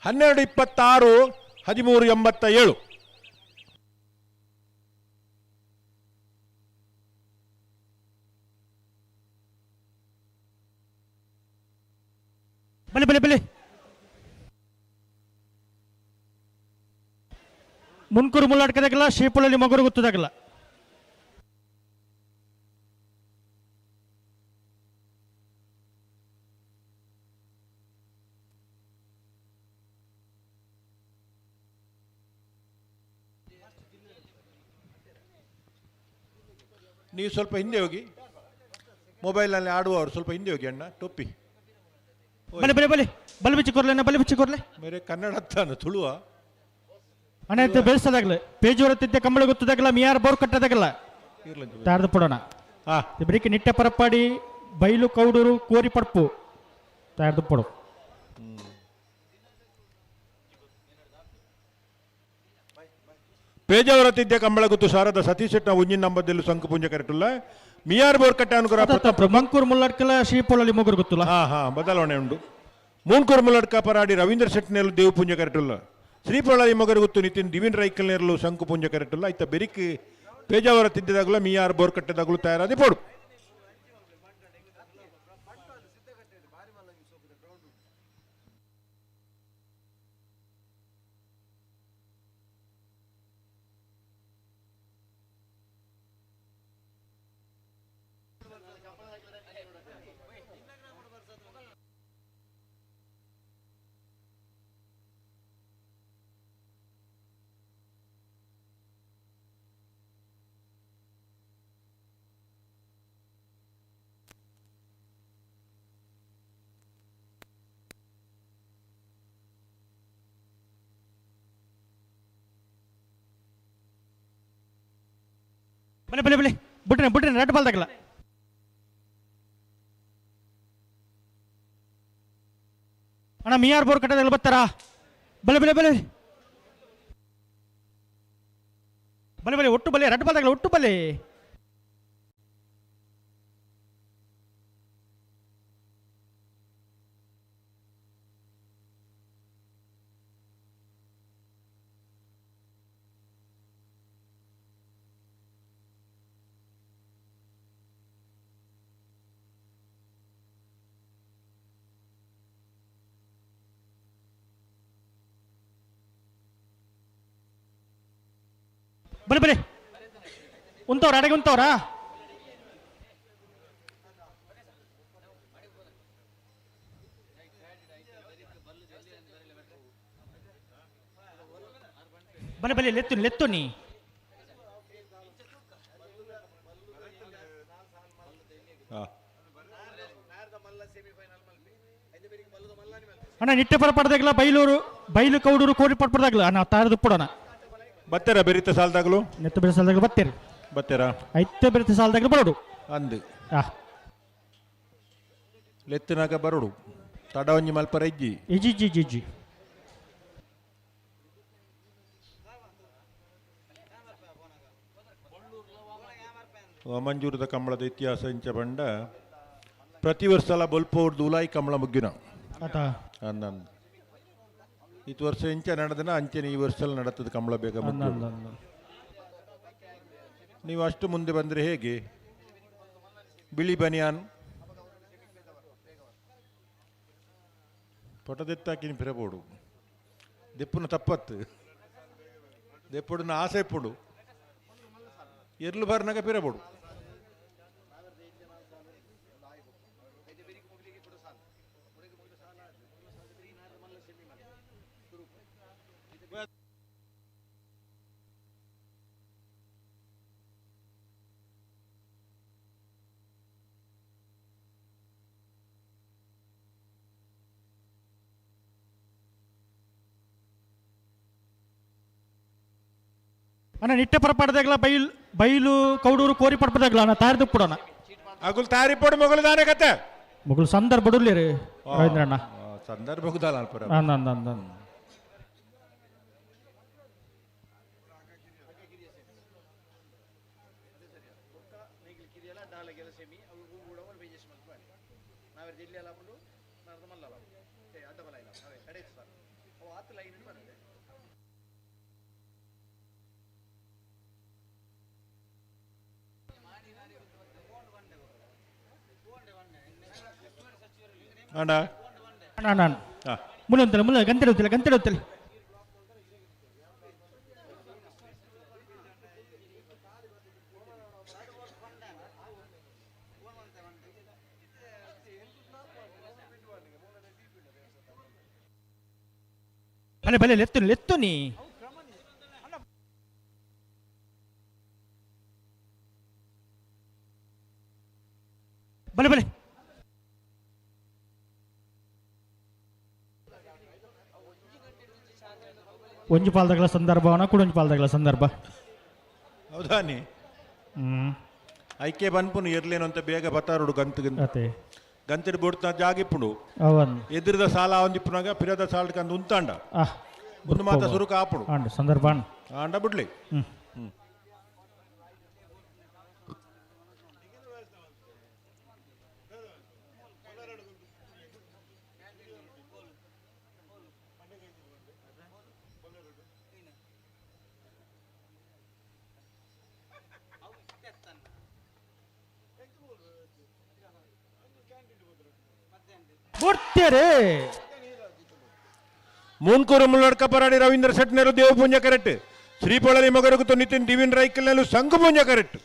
12 26 13 87. ಬಲೆ ಬಲೆ ಬಲೆ ಮುನ್ಕೂರು ಮುಳ್ಳಾಡ್ಕದಾಗಲ್ಲ ಶ್ರೀಪೊಳಲಿ ಮೊಗರು ಗೊತ್ತದಾಗಲ್ಲ. ನೀವು ಸ್ವಲ್ಪ ಹಿಂದೆ ಹೋಗಿ, ಮೊಬೈಲಲ್ಲಿ ಆಡುವವರು ಸ್ವಲ್ಪ ಹಿಂದೆ ಹೋಗಿ ಅಣ್ಣ. ಟೊಪ್ಪಿ ಬಲೆ ಬಲೆ ಬಲೆ ಬಲೆ ಬಿಚ್ಚಿ ಕೊರ್ಲೆ ಅಣ್ಣ, ಬಲೆ ಬಿಚ್ಚಿ ಕೊರ್ಲೆ. ಮೇರೆ ಕನ್ನಡ ತಾನು ತುಳುವ ಅಣ್ಣ ಇದು ಬೆಳೆಸದಾಗಲ ಪೇಜೂರ ತಿದ್ದೆ ಕಂಬಳ ಗೊತ್ತದಾಗಲ್ಲ ಮಿಯಾರ್ ಬೋರ್ ಕಟ್ಟದಾಗಲ್ಲ ತಾರ್ದು ಪಡೋಣ. ಇಬ್ಬರಿಗೆ ನಿಟ್ಟೆ ಪರಪ್ಪಾಡಿ ಬೈಲು ಕೌಡೂರು ಕೋರಿ ಪಡ್ಪು ತಾರ್ದು ಪಡು. ಪೇಜಾವರ ತಿದ್ದೆ ಕಂಬಳ ಗುತ್ತು ಶಾರದ ಸತೀಶ್ ಶೆಟ್ಟ ಉಂಜಿನ ನಂಬದಲ್ಲಿ ಶಂಕು ಪೂಂಜ ಕರೆಟುಲ್ಲ ಮಿಯಾರ್ ಬೋರ್ ಕಟ್ಟೆ ಅನುಗ್ರಹ ಮಂಕೂರ್ ಮುಲ್ಲಡ್ಕಲ ಶ್ರೀಪೊಳಲಿ ಮೊಗರು ಗೊತ್ತಲ್ಲ. ಹಾ ಹಾ ಬದಲಾವಣೆ ಉಂಟು. ಮೂನ್ಕೂರ್ ಮುಲ್ಲಡ್ಕ ಪರಾಡಿ ರವೀಂದ್ರ ಶೆಟ್ಟನೆಲ್ಲ ದೇವ ಪೂಂಜ ಕರೆಟುಲ್ಲ ಶ್ರೀಪೊಳಲಿ ಮೊಗರುಗುತ್ತು ನಿತಿನ್ ದಿವಿನ್ ರೈಕಲ್ ನೇರಲು ಶಂಕು ಪುಂಜ ಕರೆಟುಲ್ಲ ಐತ ಬೆರಿಕ್ ಪೇಜಾವರ ತಿದ್ದಿದಾಗಲ ಮಿಯಾರ್ ಬೋರ್ ಕಟ್ಟೆದಾಗಲೂ ತಯಾರಾದಿ ಪೋಡು. ಬಲೆ ಬಲೆ ಬಲೆ ಬುಟ್ರೆ ಬುಟ್ರೆ ರೆಡ್ ಬಾಲ್ ತಗಲ ಅಣ್ಣ ಮಿಯಾರ್ ಬೋರ್ ಕಟ್ಟದಾಗಲ ಬರ್ತಾರಾ ಬಲೆ ಬಲೆ ಬಲೆ ಬಲೆ ಬಲೆ ಒಟ್ಟು ಬಲೆ ರೆಡ್ ಬಾಲ್ ತಗಲ ಒಟ್ಟು ಬಲೆ ಬಲೆ ಬಲೆ ಉಂತವ್ರ ಅಡಗೆ ಉಂತವ್ರಾ ಬಲೆ ಬಲೆ ಲೆತ್ತು ಲೆತ್ತು ನೀ ಅಣ್ಣ ನಿಟ್ಟೆ ಪರ ಪಡೆದಾಗಲ ಬೈಲೂರು ಬೈಲು ಕೌಡೂರು ಕೋರಿ ಪಡ್ಪಡ್ದಾಗಲ ಅಣ್ಣ ತಾರದು ಪಡೋಣ ಬತ್ತೆರ ಬೆರಿತ ಸಾಲದಾಗಲು ನೆತ್ತ ಬೆರೆ ಸಾಲದಾಗಲು ಬತ್ತೀರಿ ಬತ್ತೆರ ಐತೆ ಬೆರಿತ ಸಾಲದಾಗಲು ಬರೋಡು ಅಂದು ಆ ಲೆತ್ತಿನಾಗ ಬರೋಡು ತಡ ಒಂಜಿ ಮಲ್ಪರ ಇಜ್ಜಿ ಇಜ್ಜಿ ಇಜ್ಜಿ ಇಜ್ಜಿ ಇಜ್ಜಿ ಮಂಜೂರದ ಕಂಬಳದ ಇತಿಹಾಸ ಇಂಚ ಬಂಡ ಪ್ರತಿ ವರ್ಷಲ ಬೊಲ್ಪೋರ್ದು ಉಲಾಯಿ ಕಂಬಳ ಮುಗ್ಗಿನ ಆತ ಅಂದಂದು ಇತ್ತು ವರ್ಷ ಇಂಚ ನಡೆದನ ಅಂಚೆನೆ ಈ ವರ್ಷ ನಡತದ ಕಂಬಳ ಬೇಗ ಮುಗ್ದು. ಅಂದ, ಅಂದ, ನೀವು ಅಷ್ಟು ಮುಂದೆ ಬಂದರೆ ಹೇಗೆ? ಬಿಳಿ ಬನಿಯಾನ್ ಪೊಟದೆತ್ತಾಕಿನ ಫಿರಬೋಡು ದೆಪ್ಪುನ ತಪ್ಪತ್ತು ದೆಪ್ಪುಡುನ ಆಸೆ ಪುಡು ಎರ್ಲು ಬಾರ್ನಾಗ ಪಿರಬೋಡು. ಅಣ್ಣ ನಿಟ್ಟೆ ಪರ ಪಡೆದಾಗಲ ಬೈಲು ಬೈಲು ಕೌಡೂರು ಕೋರಿ ಪಡ್ಪದಾಗಲ ಅಣ್ಣ ತಾರದು ಪಡೋಣ ಅಗುಲ್ ತಾರಿ ಪೋಡು ಮೊಗಲು ದಾನೆ ಕತೆ ಮೊಗಲು ಸಂದರ್ಭ ಬಡುಲಿ ರೀ ರವೀಂದ್ರ ಅಣ್ಣ ಸಂದರ್ಭ ಗುದಾಲ ಅಲ್ಪ ಅಂದ ಅಂದ ಅಂದ ಅಂದ. ಅಣ್ಣ ಅಣ್ಣ ಅಣ್ಣ ಅಣ್ಣ ಮುಲ್ಲ ಅಂತಲ್ಲ ಮುಲ್ಲ ಗಂಟೆ ಹೋಗ್ತಿಲ್ಲ ಗಂಟೆ ಹೋಗ್ತಿಲ್ಲ. ಬಲೆ ಬಲೆ ಲೆತ್ತು ಲೆತ್ತು ನೀ ಬಲೆ ಬಲೆ ಒಂಜಿ ಪಾಲ್ದಗಳ ಸಂದರ್ಭವನ ಕುಡೊಂಜಿ ಪಾಲ್ದಗಳ ಸಂದರ್ಭ ಹೌದಾ ನೀ ಐಕೆ ಬನ್ಪುನು ಇರ್ಲೇನು ಅಂತ ಬೇಗ ಬತ್ತಾರುಡು ಗಂತು ಅತೆ ಗಂತಿಡ್ ಬೋಡ್ತ ಜಾಗಿಪ್ಪುಡು ಅವನ್ ಎದುರದ ಸಾಲ ಒಂದಿಪ್ಪುನಾಗ ಪಿರದ ಸಾಲ ಕಂದು ಉಂತಾಂಡ ಒಂದು ಮಾತ ಸುರುಕ ಆಪುಡು ಆಂಡ ಸಂದರ್ಭ ಆಂಡ್. ಆಂಡ ಬಿಡ್ಲಿ. ಹ್ಮ್. ಹ್ಮ್. ಬೊಡ್ತೇರೆ ಮೂನ್ಕೂರು ಮುಳ್ಳಡ್ಕ ಪರಾಡಿ ರವೀಂದ್ರ ಶೆಟ್ನರು ದೇವಪೂಂಜ ಕರೆಕ್ಟ್ ಶ್ರೀಪೊಳಲಿ ಮೊಗರುಗುತ್ತು ನಿತಿನ್ ದಿವಿನ್ ರೈಕಲ್ನಲ್ಲೂ ಸಂಘಪೂಂಜ ಕರೆಕ್ಟ್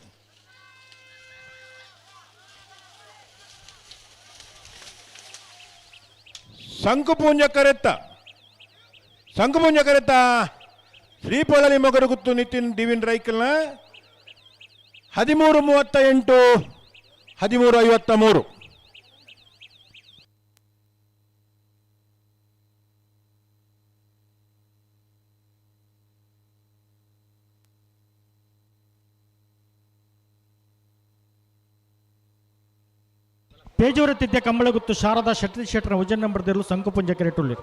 ಸಂಕುಪೂಂಜ ಕರೆತ್ತ ಸಂಕುಪೂಂಜ ಕರೆತ್ತ ಶ್ರೀಪೊಳಲಿ ಮೊಗರುಗುತ್ತು ನಿತಿನ್ ದಿವಿನ್ ರೈಕಲ್ನ 13:38 13:53. ಪೇಜೂರತಿದ್ದ ಕಂಬಳಗುತ್ತು ಶಾರದಾ ಶೆಟ್ಟಿ ಶೆಟ್ಟರ ಉಜ್ಜನ್ ನಂಬರ್ ದೇರ್ಲು ಸಂಕುಪುಂಜ ಕೆರೆಟುಳ್ಳಿ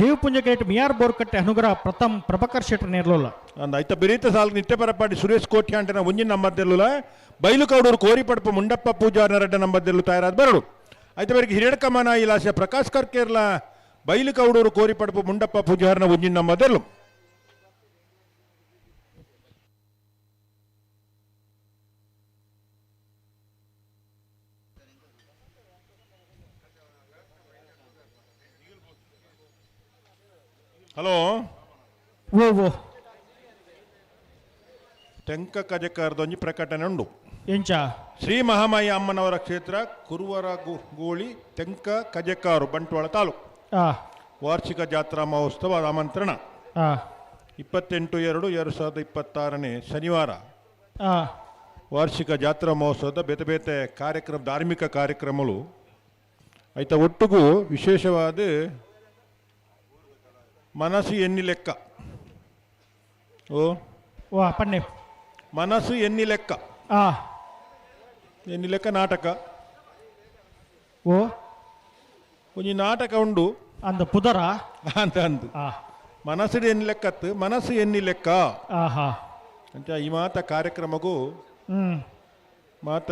ದೇವಪುಂಜ ಕೆರೆಟ್ ಮಿಯಾರ್ ಬೋರ್ಕಟ್ಟೆ ಅನುಗ್ರಹ ಪ್ರಥಮ್ ಪ್ರಭಾಕರ್ ಶೆಟ್ಟರ್ ನೇರ್ಲೋಲ್ಲ ಅಂದ ಐತ ಬಿರೀತ ಸಾಲ್ ನಿತ್ಯ ಪರಪಾಡಿ Suresh Kotya ಅಂಟನ ಒಂಜಿನ number ದೇರ್ಲುಲ ಬೈಲು Kaudur ಕೋರಿಪಡಪ Mundappa ಪೂಜಾರನ red number ದೇರ್ಲು ತಯಾರಾದ ಬರಡು ಐತ ಬೇರಿಗೆ ಹಿರಿಯಡ್ಕಮನ ಇಲಾಸೆ ಪ್ರಕಾಶ್ ಕರ್ಕೇರ್ಲ ಬೈಲು ಕೌಡೂರು ಕೋರಿಪಡಪ ಮುಂಡಪ್ಪ ಪೂಜಾರನ ಒಂಜಿನ ನಂಬರ್ ದೇರ್ಲು. ಹಲೋ ಓ ಓ ತೆಂಕ ಕಜಕರ್ದೊಂಜಿ ಪ್ರಕಟಣೆ ಉಂಡು. ಎಂಚ ಶ್ರೀ ಮಹಾಮಾಯಿ ಅಮ್ಮನವರ ಕ್ಷೇತ್ರ ಕುರುವರ ಗೋಳಿ ತೆಂಕ ಕಜಕಾರು ಬಂಟ್ವಾಳ ತಾಲೂಕು ವಾರ್ಷಿಕ ಜಾತ್ರಾ ಮಹೋತ್ಸವ ಆಮಂತ್ರಣ 28/2/2026 ಶನಿವಾರ ವಾರ್ಷಿಕ ಜಾತ್ರಾ ಮಹೋತ್ಸವದ ಬೇತೆ ಬೇತೆ ಕಾರ್ಯಕ್ರಮ ಧಾರ್ಮಿಕ ಕಾರ್ಯಕ್ರಮಗಳು ಆಯ್ತಾ ಒಟ್ಟಿಗೂ ವಿಶೇಷವಾದ ಮನಸ್ಸು ಎನ್ನಿ ಲೆಕ್ಕ ಓ ವಾ ಪನ್ನೆ ಮನಸ್ಸು ಎನ್ನಿ ಲೆಕ್ಕ ಎನ್ನಿ ಲೆಕ್ಕ ನಾಟಕ ಓ ಒಂಜಿ ನಾಟಕ ಉಂಡು ಅಂದ ಪುದರ ಅಂತ ಅಂದು ಮನಸ್ಸು ಎನ್ನಿ ಲೆಕ್ಕತ್ತು ಮನಸ್ಸು ಎನ್ನಿ ಲೆಕ್ಕ ಅಂತ ಈ ಮಾತ ಕಾರ್ಯಕ್ರಮಗೂ ಮಾತ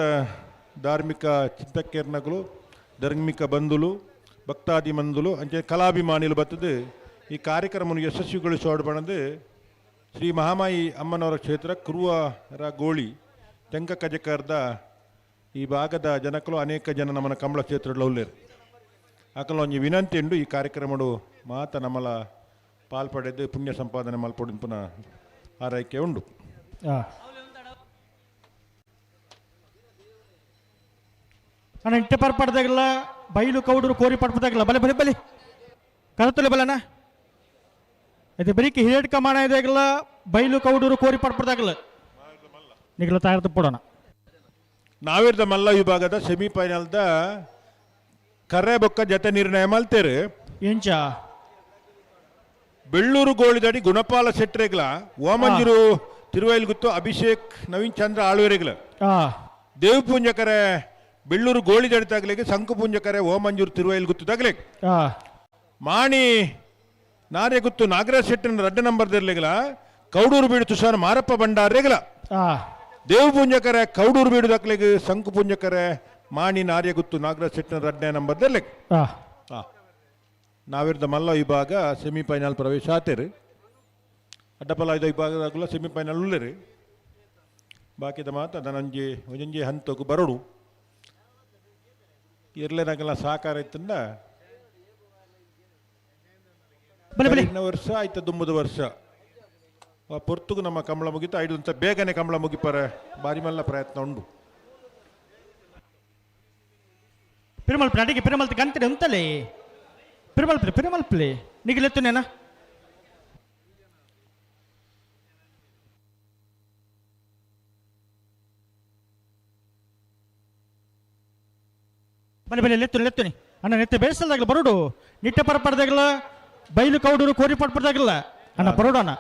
ಧಾರ್ಮಿಕ ಚಿಂತಕರ್ನಗಳು ಧಾರ್ಮಿಕ ಬಂಧುಲು ಭಕ್ತಾದಿ ಮಂದುಲು ಅಂಚೆ ಕಲಾಭಿಮಾನಿಲು ಬರ್ತದೆ ಈ ಕಾರ್ಯಕ್ರಮವನ್ನು ಯಶಸ್ವಿಗೊಳಿಸೋಡ್ಬಣದು ಶ್ರೀ ಮಹಾಮಾಯಿ ಅಮ್ಮನವರ ಕ್ಷೇತ್ರ ಕುರುವರ ಗೋಳಿ ತೆಂಕ ಕಜಕರ್ದ ಈ ಭಾಗದ ಜನಕಲು ಅನೇಕ ಜನ ನಮ್ಮನ ಕಂಬಳ ಕ್ಷೇತ್ರದಲ್ಲಿ ಉಳ್ಳೇರು ಆಕಲ ಒಂಜಿ ವಿನಂತಿ ಉಂಡು ಈ ಕಾರ್ಯಕ್ರಮಡು ಮಾತ ನಮ್ಮಲ ಪಾಲ್ಪಡೆದು ಪುಣ್ಯ ಸಂಪಾದನೆ ಮಲ್ಪೊಡು ಪುನಃ ಆರೈಕೆ ಉಂಡು. ಅಣ್ಣ ಇಂಟೆ ಪರ್ಪಡ್ದಾಗಲ್ಲ ಬೈಲು ಕೌಡರು ಕೋರಿ ಪಡ್ಪದಾಗಲ್ಲ ಬಲೆ ಬಲೆ ಬಲೆ ಕರತಲೆ ಬಲನ ಇದು ಬರೀಕಿ ಹಿರಿಯಡ್ಕ ಮಾಣ ಇದಾಗಲ್ಲ ಬೈಲು ಕೌಡೂರು ಕೋರಿ ಪಡ್ಪಡ್ದಾಗಲ್ಲ ನಿಗಲ ತಯಾರು ಪಡೋಣ. ನಾವಿರ್ದ ಮಲ್ಲ ವಿಭಾಗದ ಸೆಮಿಫೈನಲ್ದ ಕರೆ ಬೊಕ್ಕ ಜತೆ ನಿರ್ಣಯ ಮಲ್ತೇರು. ಎಂಚ ಬೆಳ್ಳೂರು ಗೋಳಿದಡಿ ಗುಣಪಾಲ ಶೆಟ್ರೆಗ್ಲ ಓಮಂಜೂರು ತಿರುವೈಲ್ಗುತ್ತು ಅಭಿಷೇಕ್ ನವೀನ್ ಚಂದ್ರ ಆಳ್ವೇರೆಗ್ಲ ದೇವಪೂಂಜಕರೆ ಬೆಳ್ಳೂರು ಗೋಳಿದಡಿ ತಗ್ಲಿಗೆ ಸಂಕುಪೂಂಜಕರೆ ಓಮಂಜೂರು ತಿರುವೈಲ್ಗುತ್ತು ತಗ್ಲಿಗೆ ಮಾಣಿ ನಾರೆ ಗುತ್ತು ನಾಗರಾಜ್ ಶೆಟ್ಟಿನ ರಡ್ಡ ನಂಬರ್ ದಿರ್ಲಿಗಲ ಕೌಡೂರು ಬೀಡು ತುಷಾರ್ ಮಾರಪ್ಪ ಭಂಡಾರೇಗಲ ದೇವಪೂಂಜಕರೆ ಕೌಡೂರು ಬೀಡು ದಕ್ಲಿಗೆ ಸಂಕು ಪೂಂಜಕರೆ ಮಾಣಿ ನಾರ್ಯಗುತ್ತು ನಾಗರಾಜ್ ಶೆಟ್ಟಿನ ರಡ್ಡನೇ ನಂಬರ್ ದಿರ್ಲಿಗೆ ನಾವಿರ್ದ ಮಲ್ಲ ವಿಭಾಗ ಸೆಮಿಫೈನಲ್ ಪ್ರವೇಶ ಆತೇರಿ ಅಡ್ಡಪಲ ಐದು ವಿಭಾಗದಾಗಲ ಸೆಮಿಫೈನಲ್ ಉಳ್ಳೇರಿ ಬಾಕಿದ ಮಾತು ಅದನ್ನೊಂಜಿ ಒಂಜೊಂಜಿ ಹಂತಕ್ಕೂ ಬರೋಡು ಇರ್ಲೇನಾಗಲ್ಲ ಸಹಕಾರ ಇತ್ತಂದ ವರ್ಷ ಆಯ್ತು ದುಂಬದ ವರ್ಷ ಪೊರ್ತುಗು ನಮ್ಮ ಕಂಬಳ ಮುಗಿತು ಐದು ಅಂತ ಬೇಗನೆ ಕಂಬಳ ಮುಗಿಪರೆ ಬಾರಿ ಮಲ್ಲ ಪ್ರಯತ್ನ ಉಂಡು. ಪಿರುಮಲ್ ಅಡಿಗೆ ಪಿರುಮಲ್ ಗಂತಡೆ ಉಂತಲೇ ಪಿರುಮಲ್ ಪ್ಲೇ ಪಿರುಮಲ್ ಪ್ಲೇ ನಿಗಿಲೆತ್ತುನೇನಾ ಬಲೆ ಬಲೆ ಲೆತ್ತು ಲೆತ್ತುನಿ ಅಣ್ಣ ನೆತ್ತೆ ಬೇಸಲ್ದಾಗಲ ಬರೋಡು ನಿಟ್ಟೆ ಪರಪಡ್ದಾಗಲ ಬೈಲು ಕೌಡೂರು ಕೋರಿ ಪಡ್ಪಡ್ದಾಗಲ್ಲ ಅಣ್ಣ ಬರೋಡು ಅಣ್ಣ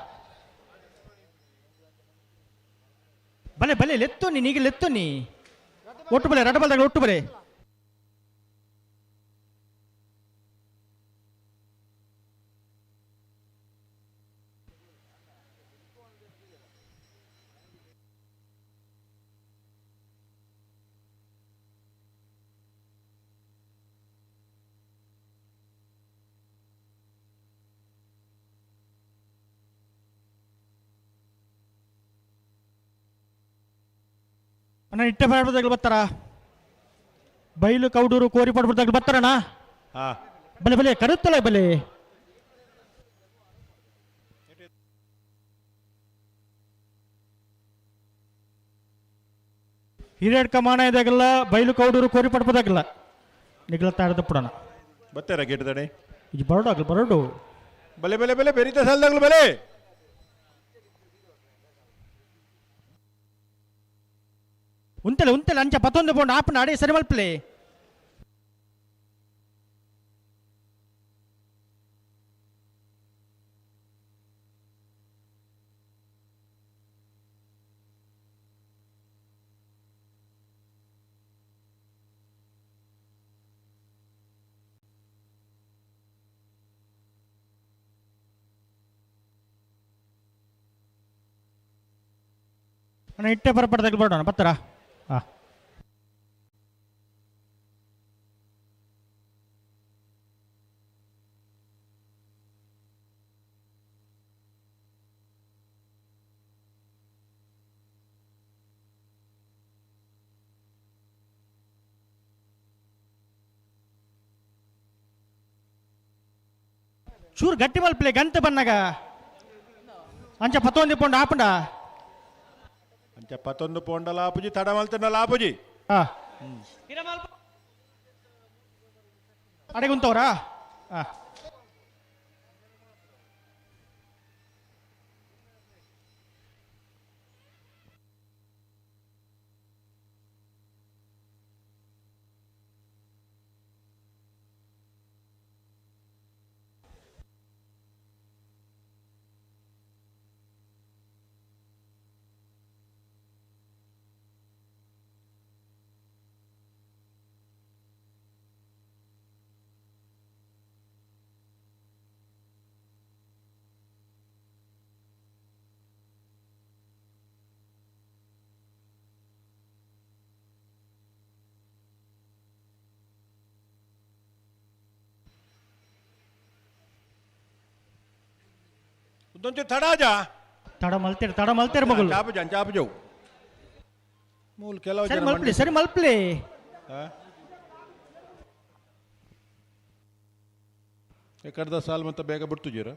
ಬಲೆ ಬಲೆ ಲೆತ್ತುನಿ ನೀಗೆ ಲೆತ್ತುನಿ ಒಟ್ಟು ಬಲೆ ರಡ ಬಲ್ದಾಗ ಒಟ್ಟು ಬಲೆ ಅಣ್ಣ ಇಟ್ಟೆ ಪಡ್ಬದಾಗಲು ಬರ್ತಾರ ಬೈಲು ಕೌಡೂರು ಕೋರಿ ಪಡ್ಬದಾಗಲು ಬರ್ತಾರಣ್ಣ. ಬಲೆ ಬಲೆ ಕರುತ್ತಲೆ ಬಲೆ ಹಿರಿಯಡ್ಕ ಮಾನ ಇದಾಗಲ್ಲ ಬೈಲು ಕೌಡೂರು ಕೋರಿ ಪಡ್ಪದಾಗಲ್ಲ ನಿಗ್ಲ ತಾಡದ ಪುಡಣ ಬತ್ತಾರ ಗೇಟ್ ದಡೆ ಇದು ಬರೋಡು ಆಗಲ್ಲ ಬರೋಡು ಬಲೆ ಬಲೆ ಬಲೆ ಬೆರಿತ ಸಾಲದಾಗಲು ಬಲೆ ಉಂತಲೆ ಉಂತಲೆ ಅಂಚ ಪತ್ತೊಂದು ಪೋಂಡು ಆಪನ ಅಡೆ ಸರಿ ಮಲ್ಪಲೆ ಅಣ್ಣ ಇಟ್ಟೆ ಪರಪಡ್ದಾಗ ಬರೋಣ ಬತ್ತಾರ ಹಾಂ ಚೂರು ಗಟ್ಟಿ ಮಲ್ಪಲೆ ಗಂಟೆ ಬನ್ನಾಗ ಅಂಚ ಪತ್ತೊಂದು ಪೋಂಡು ಆಪಂಡ ಅಂಚ ಪತ್ತೊಂದು ಪೋಂಡಲ ಆಪುಜಿ ತಡ ಮಲ್ತಂಡಲ ಆಪುಜಿ ಹಾ ಅಡೆಗುಂತವ್ರಾ ಹಾ ಉದ್ದೊಂಚೂರು ತಡಾಜಾ ತಡ ಮಲ್ತೇರು ತಡ ಮಲ್ತೇರು ಮಗಳು ಚಾಪುಜ ಚಾಪುಜವು ಮೂಲ ಕೆಲವು ಸರಿ ಜನ ಮಲ್ಪಲಿ ಸರಿ ಮಲ್ಪಲಿ ಹಾ? ಎಕಡ್ದ ಸಾಲ್ ಮತ್ತೆ ಬೇಗ ಬಿಡ್ತುಜೀರ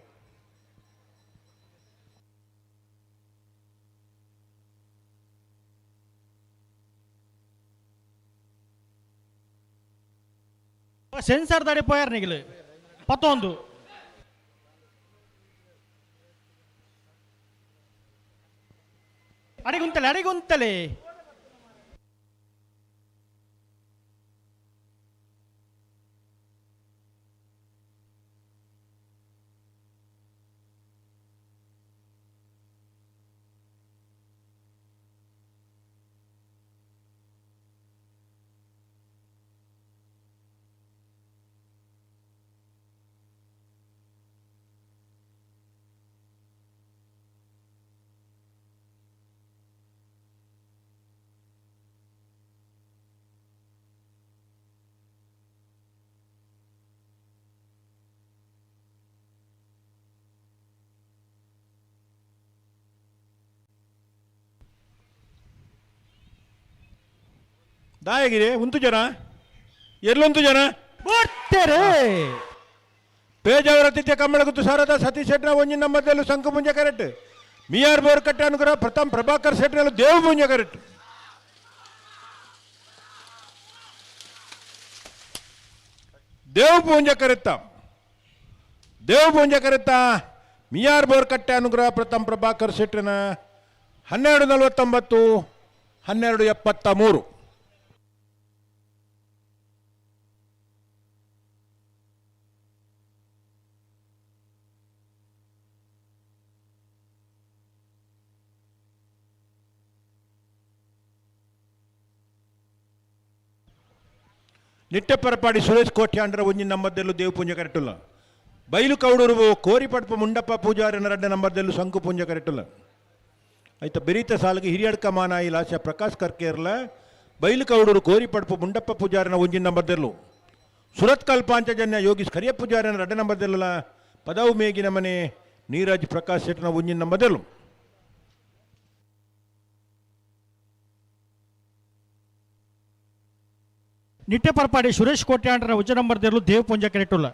ಸೆನ್ಸಾರ್ ದಾಡಿ ಪೋಯಾರ್ ನಿಗಲು ಪತ್ತೊಂದು ಅಡಿಗುಂತಲೆ ಅಡಿಗುಂತಲೆ ದಾಯಗಿರಿ ಉಂತು ಜನ ಎಲ್ಲುಂತು ಜನ ಬರ್ತಾರೆ ಪೇಜಾವರ ತಿಥ್ಯ ಕಮ್ಮಳಗುತ್ತು ಶಾರದಾ ಸತೀಶ್ ಶೆಟ್ನ ಒಂಜಿ ನಮ್ಮದಲ್ಲೂ ಶಂಕು ಮುಂಜ ಕರೆಕ್ಟ್ ಮಿಯಾರ್ ಬೋರ್ ಕಟ್ಟೆ ಅನುಗ್ರಹ ಪ್ರಥಮ್ ಪ್ರಭಾಕರ್ ಶೆಟ್ನಲ್ಲೂ ದೇವ್ ಮುಂಜ ಕರೆಕ್ಟ್ ದೇವ್ ಪೂಂಜ ಕರೆತ್ತ ದೇವ್ ಪೂಂಜ ಕರೆತ್ತ ಮಿಯಾರ್ ಬೋರ್ ಕಟ್ಟೆ ಅನುಗ್ರಹ ಪ್ರಥಮ್ ಪ್ರಭಾಕರ್ ಶೆಟ್ಟನ 12:49 12:73. ನಿಟ್ಟೆಪರಪಾಡಿ ಸುರೇಶ್ ಕೋಟ್ಯಾಂಡ್ರ ಒಂಜಿ ನಂಬರ್ದಲ್ಲೂ ದೇವ್ ಪೂಂಜೆ ಕರೆಟುಲ್ಲ ಬೈಲು ಕೌಡೂರು ಕೋರಿಪಡ್ಪ ಮುಂಡಪ್ಪ ಪೂಜಾರಿನ ರಡ್ಡ ನಂಬರ್ದಲ್ಲೂ ಶಂಕು ಪೂಂಜೆ ಕರೆಟುಲ್ಲ ಆಯ್ತ ಬೆರೀತ ಸಾಲಿಗೆ ಹಿರಿಯಡ್ಕ ಮಾನಾಯಿ ಲಾಸ್ಯ ಪ್ರಕಾಶ್ ಕರ್ಕೇರ್ಲ ಬೈಲು ಕೌಡೂರು ಕೋರಿಪಡ್ಪ ಮುಂಡಪ್ಪ ಪೂಜಾರಿನ ಒಂಜಿ ನಂಬರ್ದಲ್ಲೂ ಸುರತ್ಕಲ್ ಪಾಂಚಜನ್ಯ ಯೋಗೀಶ್ ಕರಿಯ ಪೂಜಾರಿನ ರಡ್ಡ ನಂಬರ್ದಲ್ಲ ಪದವು ಮೇಗಿನ ಮನೆ ನೀರಜ್ ಪ್ರಕಾಶ್ ಶೆಟ್ಟನ ಒಂಜಿ ನಂಬರ್ದಲ್ಲೂ. ನಿಟ್ಟೆ ಪರ್ಪಾಡಿ ಸುರೇಶ್ ಕೋಟ್ಯಾಂಡ್ರ ಉಚ್ಚ ನಂಬರ್ ದೇರ್ಲು ದೇವಪುಂಜ ಕೆರೆಟುಲ್ಲ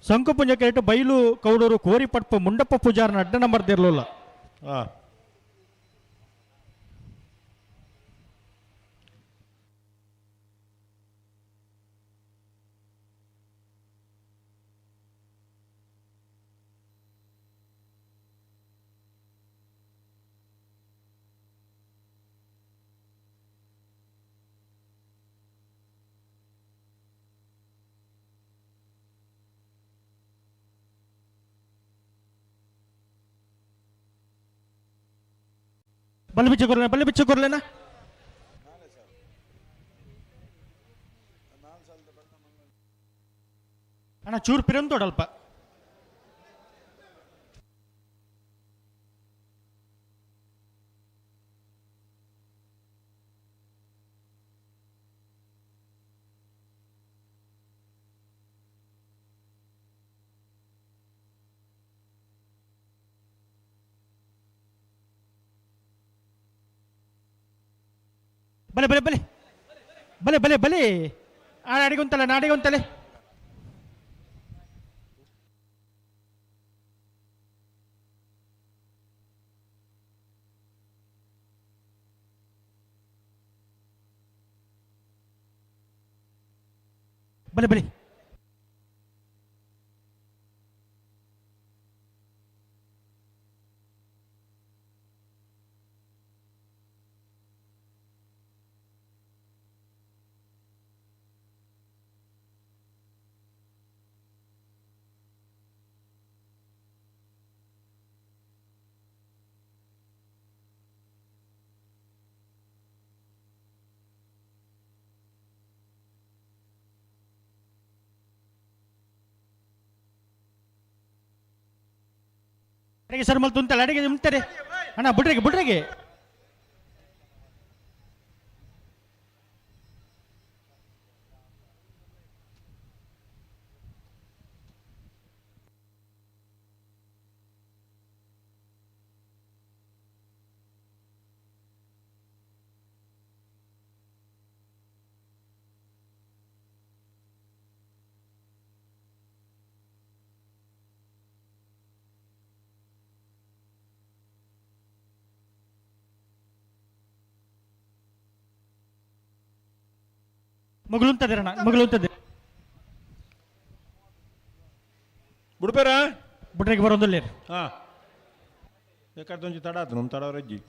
ಸಂಕುಪುಂಜ ಕೆರೆಟು ಬೈಲು ಕೌಡೂರು ಕೋರಿಪಟ್ಪು ಮುಂಡಪ್ಪ ಪೂಜಾರನ ಅಡ್ಡ ನಂಬರ್ ದೇರ್ಲುಲ್ಲ. ಬಲ್ಲೆ ಬಿಚ್ಚು ಕೊರ್ಲೇನ ಬಲ್ಲೆ ಬಿಚ್ಚು ಕೊರ್ಲೇನ ಅಣ್ಣ ಚೂರು ಪಿರಂತೋಡಲ್ಪ ಬಲೆ ಬಲೆ ಬಲೆ ಬಲೆ ಬಲೆ ಬಲೆ ಆ ಅಡಿಗೆ ನಾಡಿಗೆ ಒಂತಲೆ ಬಲೆ ಬಲೆ ಅಡಿಗೆ ಸರ್ ಮಲ್ ತುಂತಲ್ಲ ಅಡಿಗೆ ಉಂಟರೆ ಅಣ್ಣ ಬಿಡ್ರಿಗೆ ಬಿಡ್ರಿಗೆ ಮಗಳುಂತದಿರಣ್ಣ ಮಗಳುಂತದೆ ಬುಡ್ಪೇರ ಬಿಡ್ರಿಗೆ ಬರೋದಿಲ್ಲ. ಹಾಂ ಬೇಕಾದ್ರೆ ಒಂಜಿ ತಡ ಆತು ನಮ್ಮ ತಡ ರಜ್ಜಿ.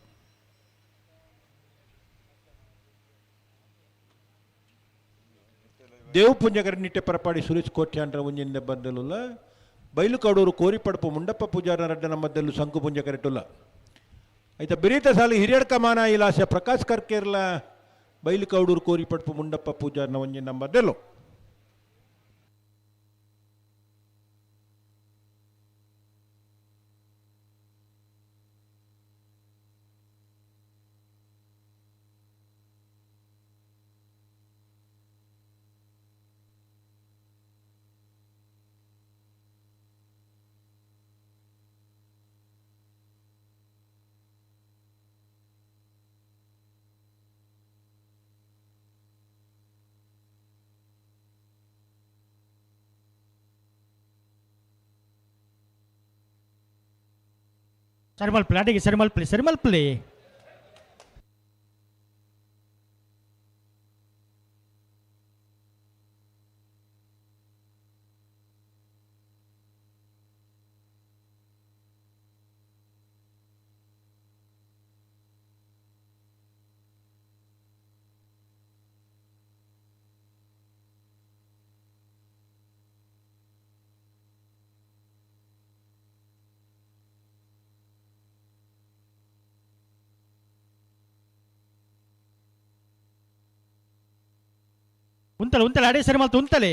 ದೇವಪುಂಜಗರ ನಿಟ್ಟೆ ಪರಪಾಡಿ ಸುರೇಶ್ ಕೋಟ್ಯಾಂಡ್ರ ಒಂಜಿಂದ ಬಂದಲುಲ್ಲ ಬೈಲು ಕಡೂರು ಕೋರಿಪಡಪು ಮುಂಡಪ್ಪ ಪೂಜಾರನ ರಡ್ಡನ ಮದ್ದಲ್ಲು ಸಂಕು ಪುಂಜ ಕರೆಟುಲ್ಲ ಆಯ್ತಾ ಬಿರೀತ ಸಾಲಿ ಹಿರಿಯಡ್ಕ ಮಾನ ಇಲಾಸೆ ಪ್ರಕಾಶ್ ಕರ್ಕೇರ್ಲ ಬೈಲು ಕೌಡೂರು ಕೋರಿಪಡ್ಪು ಮುಂಡಪ್ಪ ಪೂಜಾರನ ಒಂಜಿನ ಮದ್ದೆಲ್ಲು. ಸರಿ ಮಲ್ಪಲಿ ಅಡಿಗೆ ಸರಿ ಮಲ್ಪಲಿ ಸರಿ ಮಲ್ಪಲಿ ಉಂತಲೆ ಉಂತಲೆ ಅడే ಸರಿ ಮಲ್ತು ಉಂತಲೆ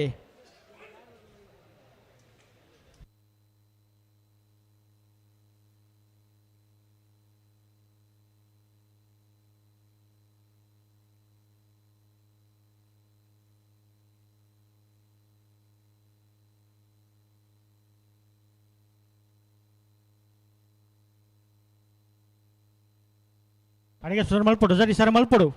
ಅಡಿಗೆ ಸರ್ ಮಲ್ಪಡು ಸರಿ ಸರ್ ಮಲ್ಪಡು.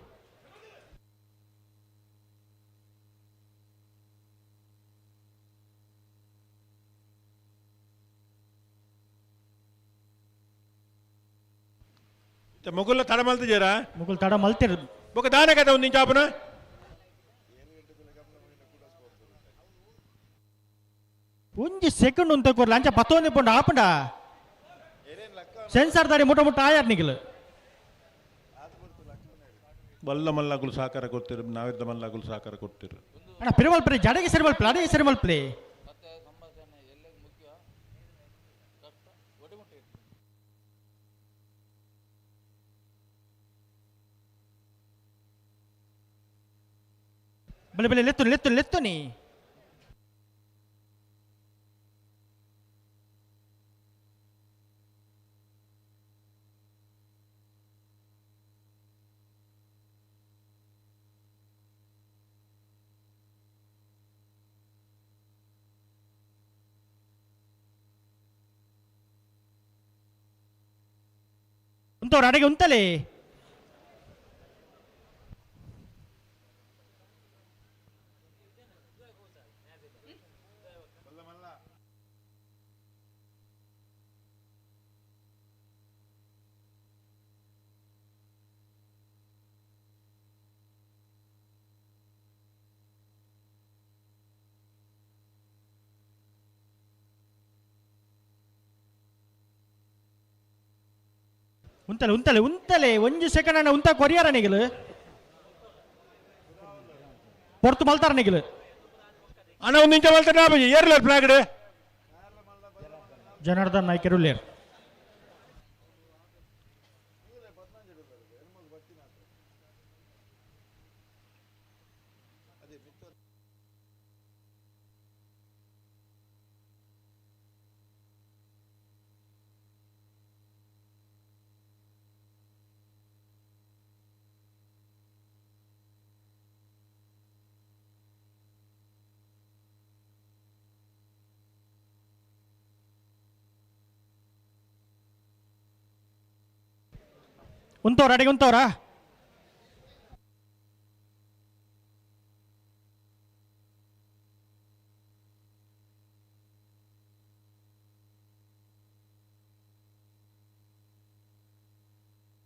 ಮುಗುಲ್ಲ ತಡ ಮಲ್ತಿದ್ದೀರಾ? ಮುಗುಲ್ ತಡ ಮಲ್ತಿರ್. ಬೊಕ ದಾನ ಕತೆ ಒಂದು ಇಂಚಾಪನ? ಒಂಜಿ ಸೆಕೆಂಡ್ ಉಂತ ಕೊರ್ಲ ಅಂಚ ಪತ್ತೊಂದು ಪಂಡ ಆಪಂಡ ಸೆನ್ಸಾರ್ ದಾಡಿ ಮುಟ್ಟ ಮುಟ್ಟ ಆಯಾರ್ ನಿಗಲು. ಬಲ್ಲ ಮಲ್ಲಾಗುಲು ಸಹಕಾರ ಕೊಡ್ತಿರು, ನಾವಿದ್ದ ಮಲ್ಲಾಗುಲು ಸಹಕಾರ ಕೊಡ್ತಿರು. ಅಣ್ಣ ಪಿರುವಲ್ ಪ್ಲೇ ಜಡಗೆ ಸರಿಮಲ್ ಪ್ಲೇ ಅಡಗೆ ಸರಿಮಲ್ ಪ್ಲೇ. ಬಲೆ ಬಲೆ ಲೆತ್ತು ಲೆತ್ತು ಲೆತ್ತು ನೀ. ಉಂತವ್ರು ಅಡಿಗೆ ಉಂತಲೇ. ಉಂತಲೆ ಉಂತಲೆ ಉಂತಲೆ ಒಂಜಿ ಸೆಕೆಂಡ್ ಅಣ್ಣ ಉಂತ ಕೊರಿಯಾರ ನಿಗಲು ಪೊರ್ತು ಮಲ್ತಾರ ನಿಗಲು. ಅಣ್ಣ ಒಂದು ನಿಮಿಷ ಮಲ್ತಾರ ಏರ್ಲ ಫ್ಲಾಗ್. ಜನಾರ್ದನ್ ನಾಯ್ಕರು ಲೇರ್. ಉಂತವ್ರ ಅಡಿಗೆ ಉಂತವ್ರಾ?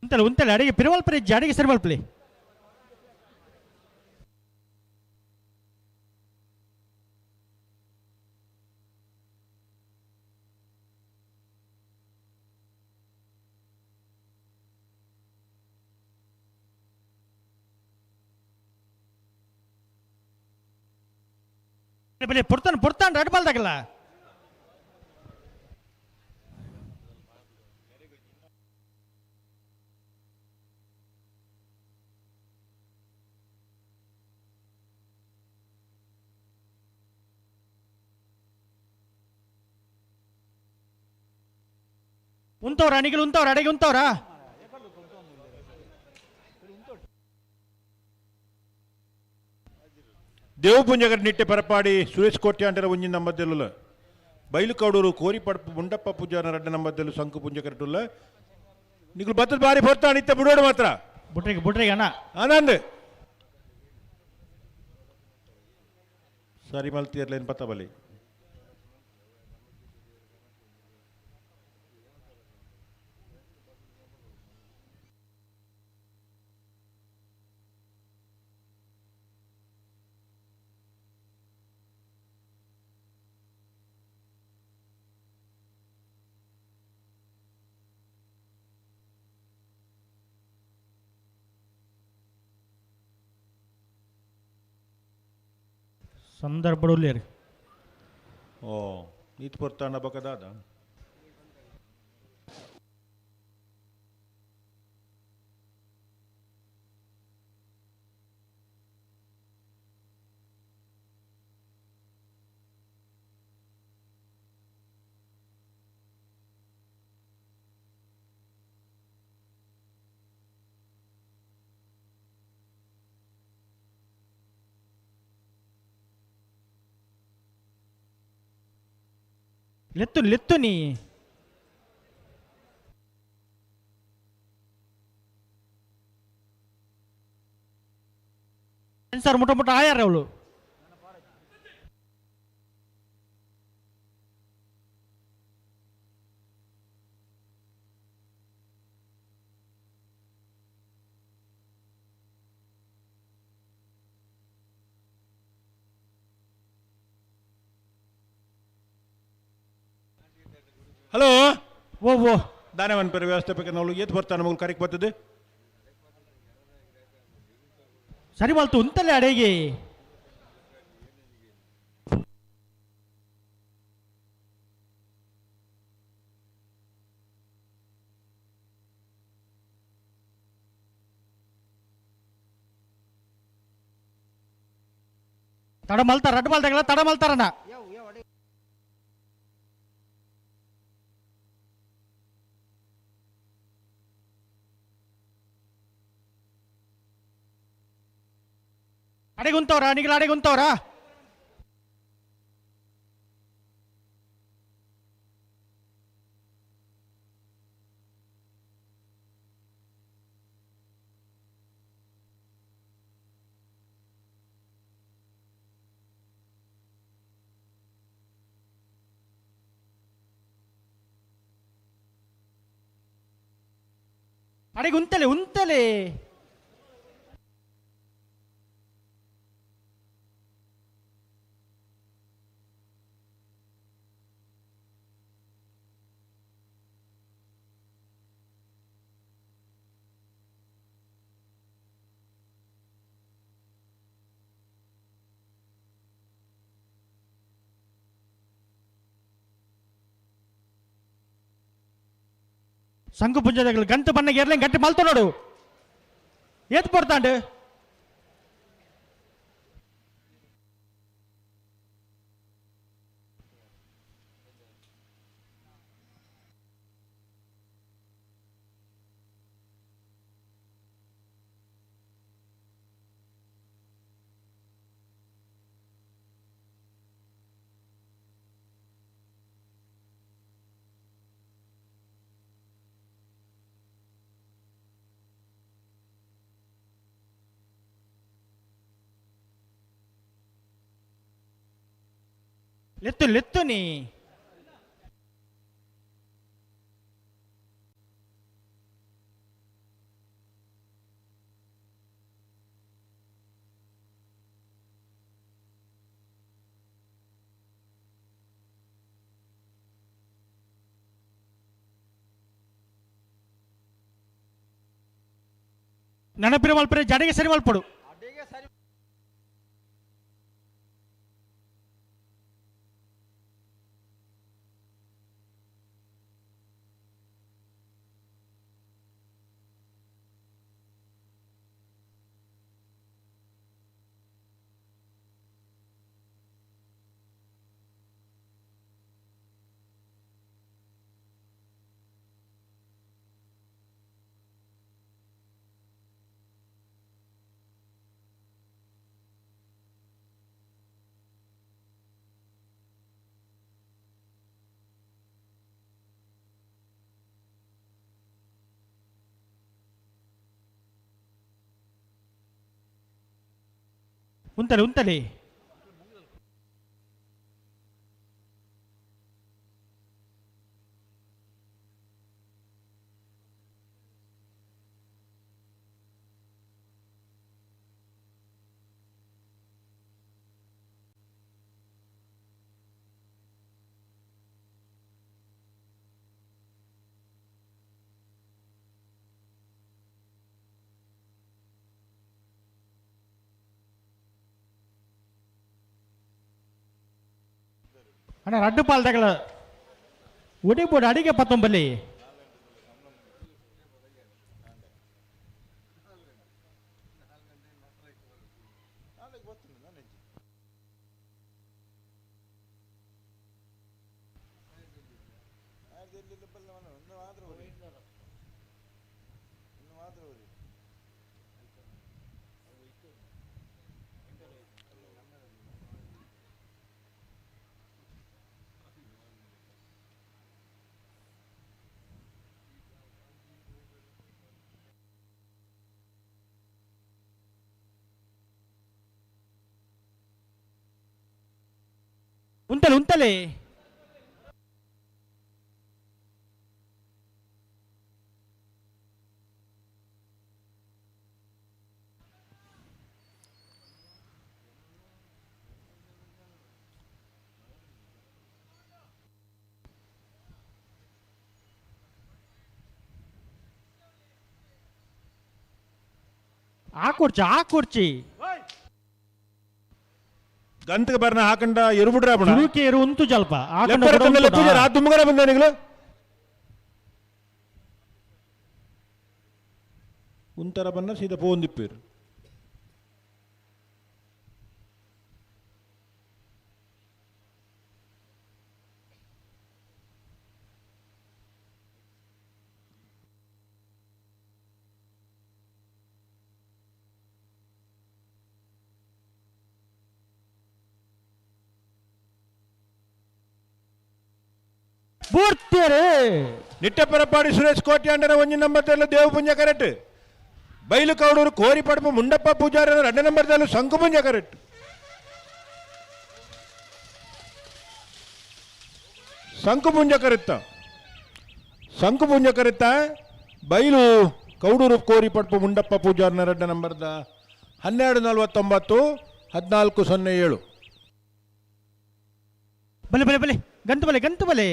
ಉಂತಲೆ ಉಂತಲೆ ಅಡಿಗೆ ಪಿರುವಲ್ಪರಿ ಅಡಿಗೆ ಸರಿಮಲ್ಪಲಿ. ಬಲೆ ಪೊರ್ತಾನ ಪೊರ್ತಾನ್ ರಡ್ ಬಾಲ್ದಾಗಲ್ಲ. ಉಂತವ್ರ ಅಣಿಗಳು ಉಂತವ್ರ ಅಡಿಗೆ ಉಂತವ್ರಾ? ದೇವಪುಂಜಗರ ನಿಟ್ಟೆ ಪರಪಾಡಿ ಸುರೇಶ್ ಕೋಟ್ಯಾಂಡರ ಒಂಜಿನ ನಂಬದ್ದೆಲ್ಲುಲ ಬೈಲುಕೌಡೂರು ಕೋರಿಪಡಪು ಮುಂಡಪ್ಪ ಪೂಜಾರ ರಡ್ಡ ನಂಬದ್ದೆಲ್ಲು ಸಂಕು ಪುಂಜಕರಟುಲ್ಲ ನಿಗುಲು ಬತ್ತದ ಬಾರಿ ಪೊರ್ತಾಣ ಇತ್ತ ಬಿಡೋಡು ಮಾತ್ರ. ಬುಟ್ರಿಗೆ ಬುಟ್ರಿಗೆ ಅಣ್ಣ ಆನಂದ್ ಸರಿ ಮಲ್ತಿರ್ಲೇನು ಪತ್ತ ಬಲಿ. ಸಂದರ್ಭ ಓ ನೀತ್ ಪೊರ್ತಾಣ ಬಕದಾದ. ಲೆತ್ತು ಲೆತ್ತು ನೀ. ಸೆನ್ಸಾರ್ ಮುಟ್ಟ ಮುಟ್ಟ ಆಯಾರ ಅವಳು. ಹಲೋ ಓ ಓ ದಾನೆ ಮನ್ಪೆರೆ ವ್ಯವಸ್ಥಾಪಕ ನೋಲು ಏತ್ ಬರ್ತಾನೆ ಮಗಳು ಕರೆಕ್ ಬರ್ತದೆ ಸರಿ ಮಲ್ತು ಉಂತಲೆ ಅಡೆಗೆ ತಡ ಮಲ್ತಾರ ರಡ್ಡು ಮಲ್ತಾಗಲ್ಲ ತಡ ಮಲ್ತಾರಣ್ಣ ಅಡೆಗುಂತವ್ರಾ ನಿಗಲ ಅಡೆಗುಂತವ್ರಾ ಅಡೆಗೆ ಉಂತಲೆ ಉಂತಲೆ ಸಂಘ ಪುಂಜದಗಳು ಗಂಟು ಬಣ್ಣ ಏರ್ಲೆ ಗಟ್ಟಿ ಮಲ್ತ ನೋಡು ಏತ್ ಪೊರ್ತಾಂಡು ಲೆತ್ತು ಲೆತ್ತು ನೀ ನೆನಪಿನ ಮಲ್ಪರೆ ಜಡೆಗೆ ಸರಿ ಮಲ್ಪಡು ಉಂತಲೆ ಉಂತಲೆ ಅಣ್ಣ ರಡ್ಡು ಪಾಲ್ದಗಳ ಉಡಿಪೋಡು ಅಡಿಗೆ ಪತ್ತೊಂಬಲ್ಲಿ ಉಂತಲೆ ಉಂತಲೆ ಆ ಕುರ್ಚಿ ಆ ಕುರ್ಚಿ ಗಂತಕ್ಕೆ ಬರ್ನ ಹಾಕಂಡ ಎರುಬಿಡ್ರ ಸುರುಕೆ ಎರು ಉಂತು ಜಲ್ಪ ಆ ತುಮಗರ ಬಂದ ನಿಗಳು ಉಂತರ ಬನ್ನ ಸೀದಾ ಪೋಂದಿಪ್ಪೇರು ಬೂರ್ತಿಯರೇ ನಿಟ್ಟಪರಪಾಡಿ ಸುರೇಶ್ ಕೋಟ್ಯಾಂಡನ ಒಂಜಿ ನಂಬರ್ ತೆಲ್ಲ ದೇವಪುಂಜ ಕರೆಕ್ಟ್ ಬೈಲು ಕೌಡೂರು ಕೋರಿ ಪಡಪು ಮುಂಡಪ್ಪ ಪೂಜಾರಿ ಎರಡು ನಂಬರ್ ತೆಲ್ಲ ಶಂಕುಪುಂಜ ಕರೆಕ್ಟ್ ಶಂಕುಪುಂಜ ಕರೆತ್ತ ಶಂಕುಪುಂಜ ಕರೆತ್ತ ಬೈಲು ಕೌಡೂರು ಕೋರಿ ಪಡ್ಪು ಮುಂಡಪ್ಪ ಪೂಜಾರನ ಎರಡು ನಂಬರ್ದ 12:49 14:07. ಬಲೆ ಬಲೆ ಬಲೆ ಗಂತು ಬಲೆ ಗಂತು ಬಲೆ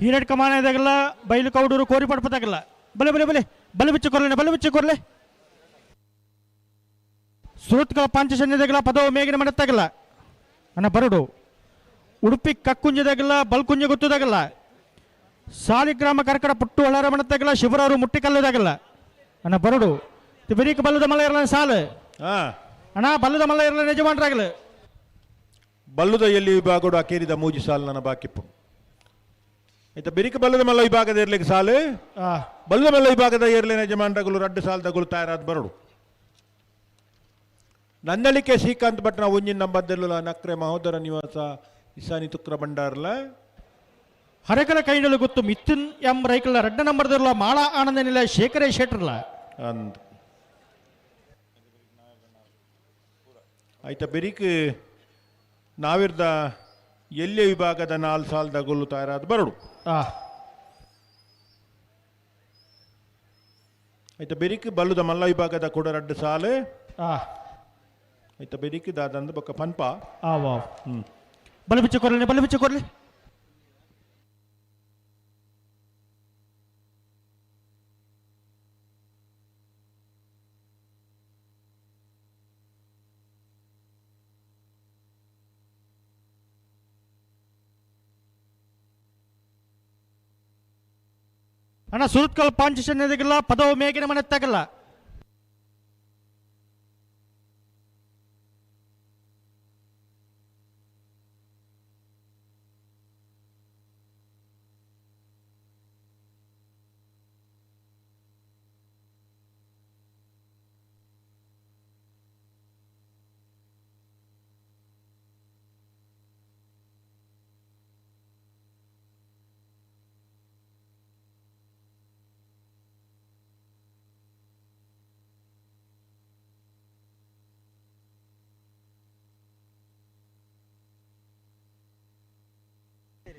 ಹೀರೆಡ್ ಕಮಾನ ಇದಾಗಲ್ಲ ಬೈಲು ಕೌಡೂರು ಕೋರಿ ಪಡ್ಪದಾಗಲ್ಲ ಬಲೆ ಬಲೆ ಬಲೆ ಬಲೆ ಬಿಚ್ಚು ಕೊರ್ಲೆ ಬಲೆ ಬಿಚ್ಚು ಕೊರ್ಲೆ ಸುರತ್ಕಲ ಪಾಂಚಜನ್ಯದಾಗಲ್ಲ ಪದವು ಮೇಗಿನ ಮಡತ್ತಾಗಲ್ಲ ಅಣ್ಣ ಬರಡು ಉಡುಪಿ ಕಕ್ಕುಂಜದಾಗಲ್ಲ ಬಲ್ಕುಂಜ ಗೊತ್ತದಾಗಲ್ಲ ಸಾಲಿಗ್ರಾಮ ಕರ್ಕಡ ಪುಟ್ಟು ಹೊಳಾರ ಮಣತ್ತಾಗಲ್ಲ ಶಿವರಾರು ಮುಟ್ಟಿಕಲ್ಲದಾಗಲ್ಲ ಅಣ್ಣ ಬರಡು ಬೆರೀಕ ಬಲ್ಲದ ಮಲ್ಲ ಇರಲ್ಲ ಸಾಲು ಅಣ್ಣ ಬಲ್ಲದ ಮಲ್ಲ ಇರಲ್ಲ ನಿಜಮಾನ್ರಾಗಲ್ಲ ಬಲ್ಲುದ ಎಲ್ಲಿ ವಿಭಾಗಡು ಅಕೇರಿದ ಮೂಜಿ ಸಾಲು ನನ್ನ ಬಾಕಿಪ್ಪು ಆಯ್ತಾ ಬೆರಿಕ ಬಲ್ಲದ ಮಲ್ಲ ವಿಭಾಗದ ಇರ್ಲಿಕ್ಕೆ ಸಾಲು ಬಲ್ಲದ ಮಲ್ಲ ವಿಭಾಗದ ಇರ್ಲಿನ ಯಜಮಾನ್ರಗಳು ರಡ್ಡು ಸಾಲು ತಗುಲು ತಯಾರಾದ ಬರಡು ನಂದಳಿಕೆ ಶ್ರೀಕಾಂತ್ ಭಟ್ನ ಒಂಜಿನ ನಂಬದ್ದೆಲ್ಲ ನಕ್ರೆ ಮಹೋದರ ನಿವಾಸ ಇಸಾನಿ ತುಕ್ರ ಭಂಡಾರ್ಲ ಹರಕಲ ಕೈಂಡಲು ಗೊತ್ತು ಮಿಥುನ್ ಎಂ ರೈಕಲ ರಡ್ಡ ನಂಬರ್ದಿರಲ್ಲ ಮಾಳಾ ಆನಂದ ನಿಲ ಶೇಖರೇ ಶೆಟ್ರಲ್ಲ ಅಂದ್ ಆಯ್ತಾ ಬೆರಿಕ್ ನಾವಿರ್ದ ಎಲ್ಲೆ ವಿಭಾಗದ 4 ಸಾಲ ತಗೊಳ್ಳು ತಯಾರಾದ ಬರಡು ಆಯ್ತಾ ಬೆರಿಕ್ ಬಲ್ಲುದ ಮಲ್ಲ ವಿಭಾಗದ ಕೂಡ ರಡ್ಡು ಸಾಲು ಆಯ್ತಾ ಬೆರಿಕ್ ದಾದಂದು ಬೊಕ್ಕ ಪನ್ಪ ಬಲ ಬಿಚ್ಚು ಕೊರ್ಲೆ ಬಲ ಬಿಚ್ಚು ಕೊರ್ಲೆ ಅಣ್ಣ ಸುರತ್ಕಲ್ ಪಾಂಚಜನ್ಯದಾಗಲ್ಲ ಪದವು ಮೇಗಿನ ಮನೆ ತಗಲ್ಲ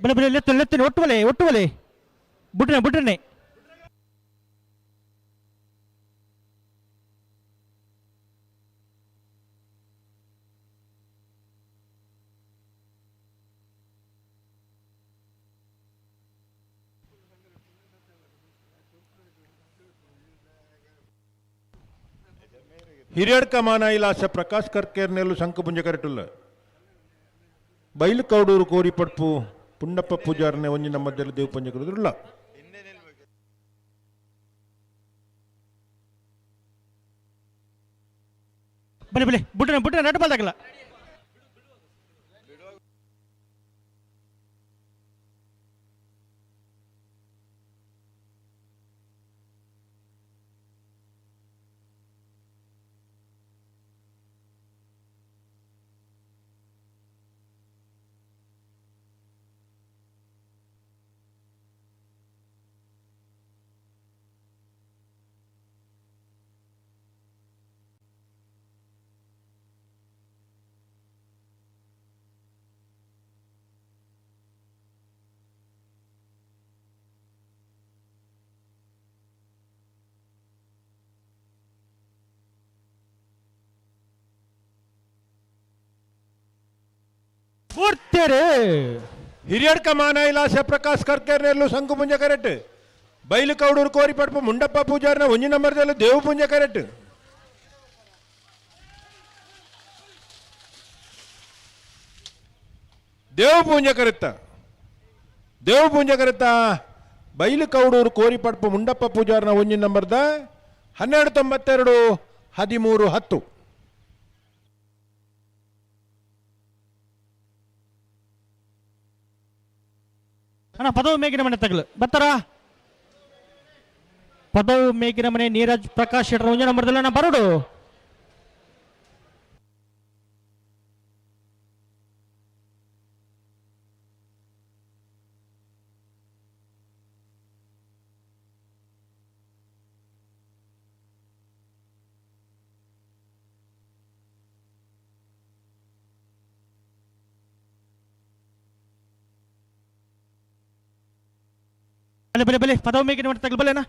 ಬಲೆ ಬಲೆ ಲೆತ್ತು ಲೆತ್ತನೆ ಒಟ್ಟು ಬಲೆ ಒಟ್ಟು ಬಲೆ ಬುಡ್ರನೆ ಬುಡ್ರನೆ ಹಿರಿಯಡ್ಕ ಮಾನ ಇಲಾಸೆ ಪ್ರಕಾಶ್ ಕರ್ಕೇರ್ನೆಲ್ಲು ಶಂಕುಪುಂಜ ಕರೆಟುಲ್ಲ ಬೈಲು ಕೌಡೂರು ಕೋರಿಪಡ್ಪು ಪುಂಡಪ್ಪ ಪೂಜಾರನೆ ಒಂಜಿನ ಮಧ್ಯದಲ್ಲಿ ದೇವಪಂಜ ಕರೆದಿರಲ್ಲ. ಬಲೆ ಬಲೆ ಬುಡ್ರನೆ ಬುಡ್ರನೆ ನಡು ಬಲ್ದಾಗಲ್ಲ. ಹಿರಿಯಡ್ಕ ಮಾನ ಇಲಾಸೆ ಪ್ರಕಾಶ್ ಕರ್ಕೇರ್ನೆಲ್ಲು ಶಂಕುಪುಂಜ ಕರೆಕ್ಟ್. ಬೈಲು ಕೌಡೂರು ಕೋರಿಪಡ್ಪ ಮುಂಡಪ್ಪ ಪೂಜಾರಿನ ಒಂಜಿ ನಂಬರ್ದಲ್ಲಿ ದೇವು ಪೂಂಜ ಕರೆಕ್ಟ್. ದೇವು ಪೂಂಜ ಕರೆತ್ತ ದೇವು ಪೂಂಜ ಕರೆತ್ತ ಬೈಲು ಕೌಡೂರು ಕೋರಿಪಡ್ಪ ಮುಂಡಪ್ಪ ಪೂಜಾರಿನ ಒಂಜಿ ನಂಬರ್ದ 12.92 13.10. ಅಣ್ಣ ಪದವು ಮೇಗಿನ ಮನೆ ತಗಲು ಬತ್ತಾರ. ಪದವು ಮೇಗಿನ ಮನೆ ನೀರಜ್ ಪ್ರಕಾಶ್ ಶೆಟ್ಟರ್ ಒಂಜಿ ನಂಬರ್ದಲ್ಲಿ ಅಣ್ಣ ಬರೋಡು. ಬಲೆ ಬಲೆ ಬಲೆ ಪದವು ಮೇಗಿನ ಮನೆ ತಗಲು ಬಲೆನಾ.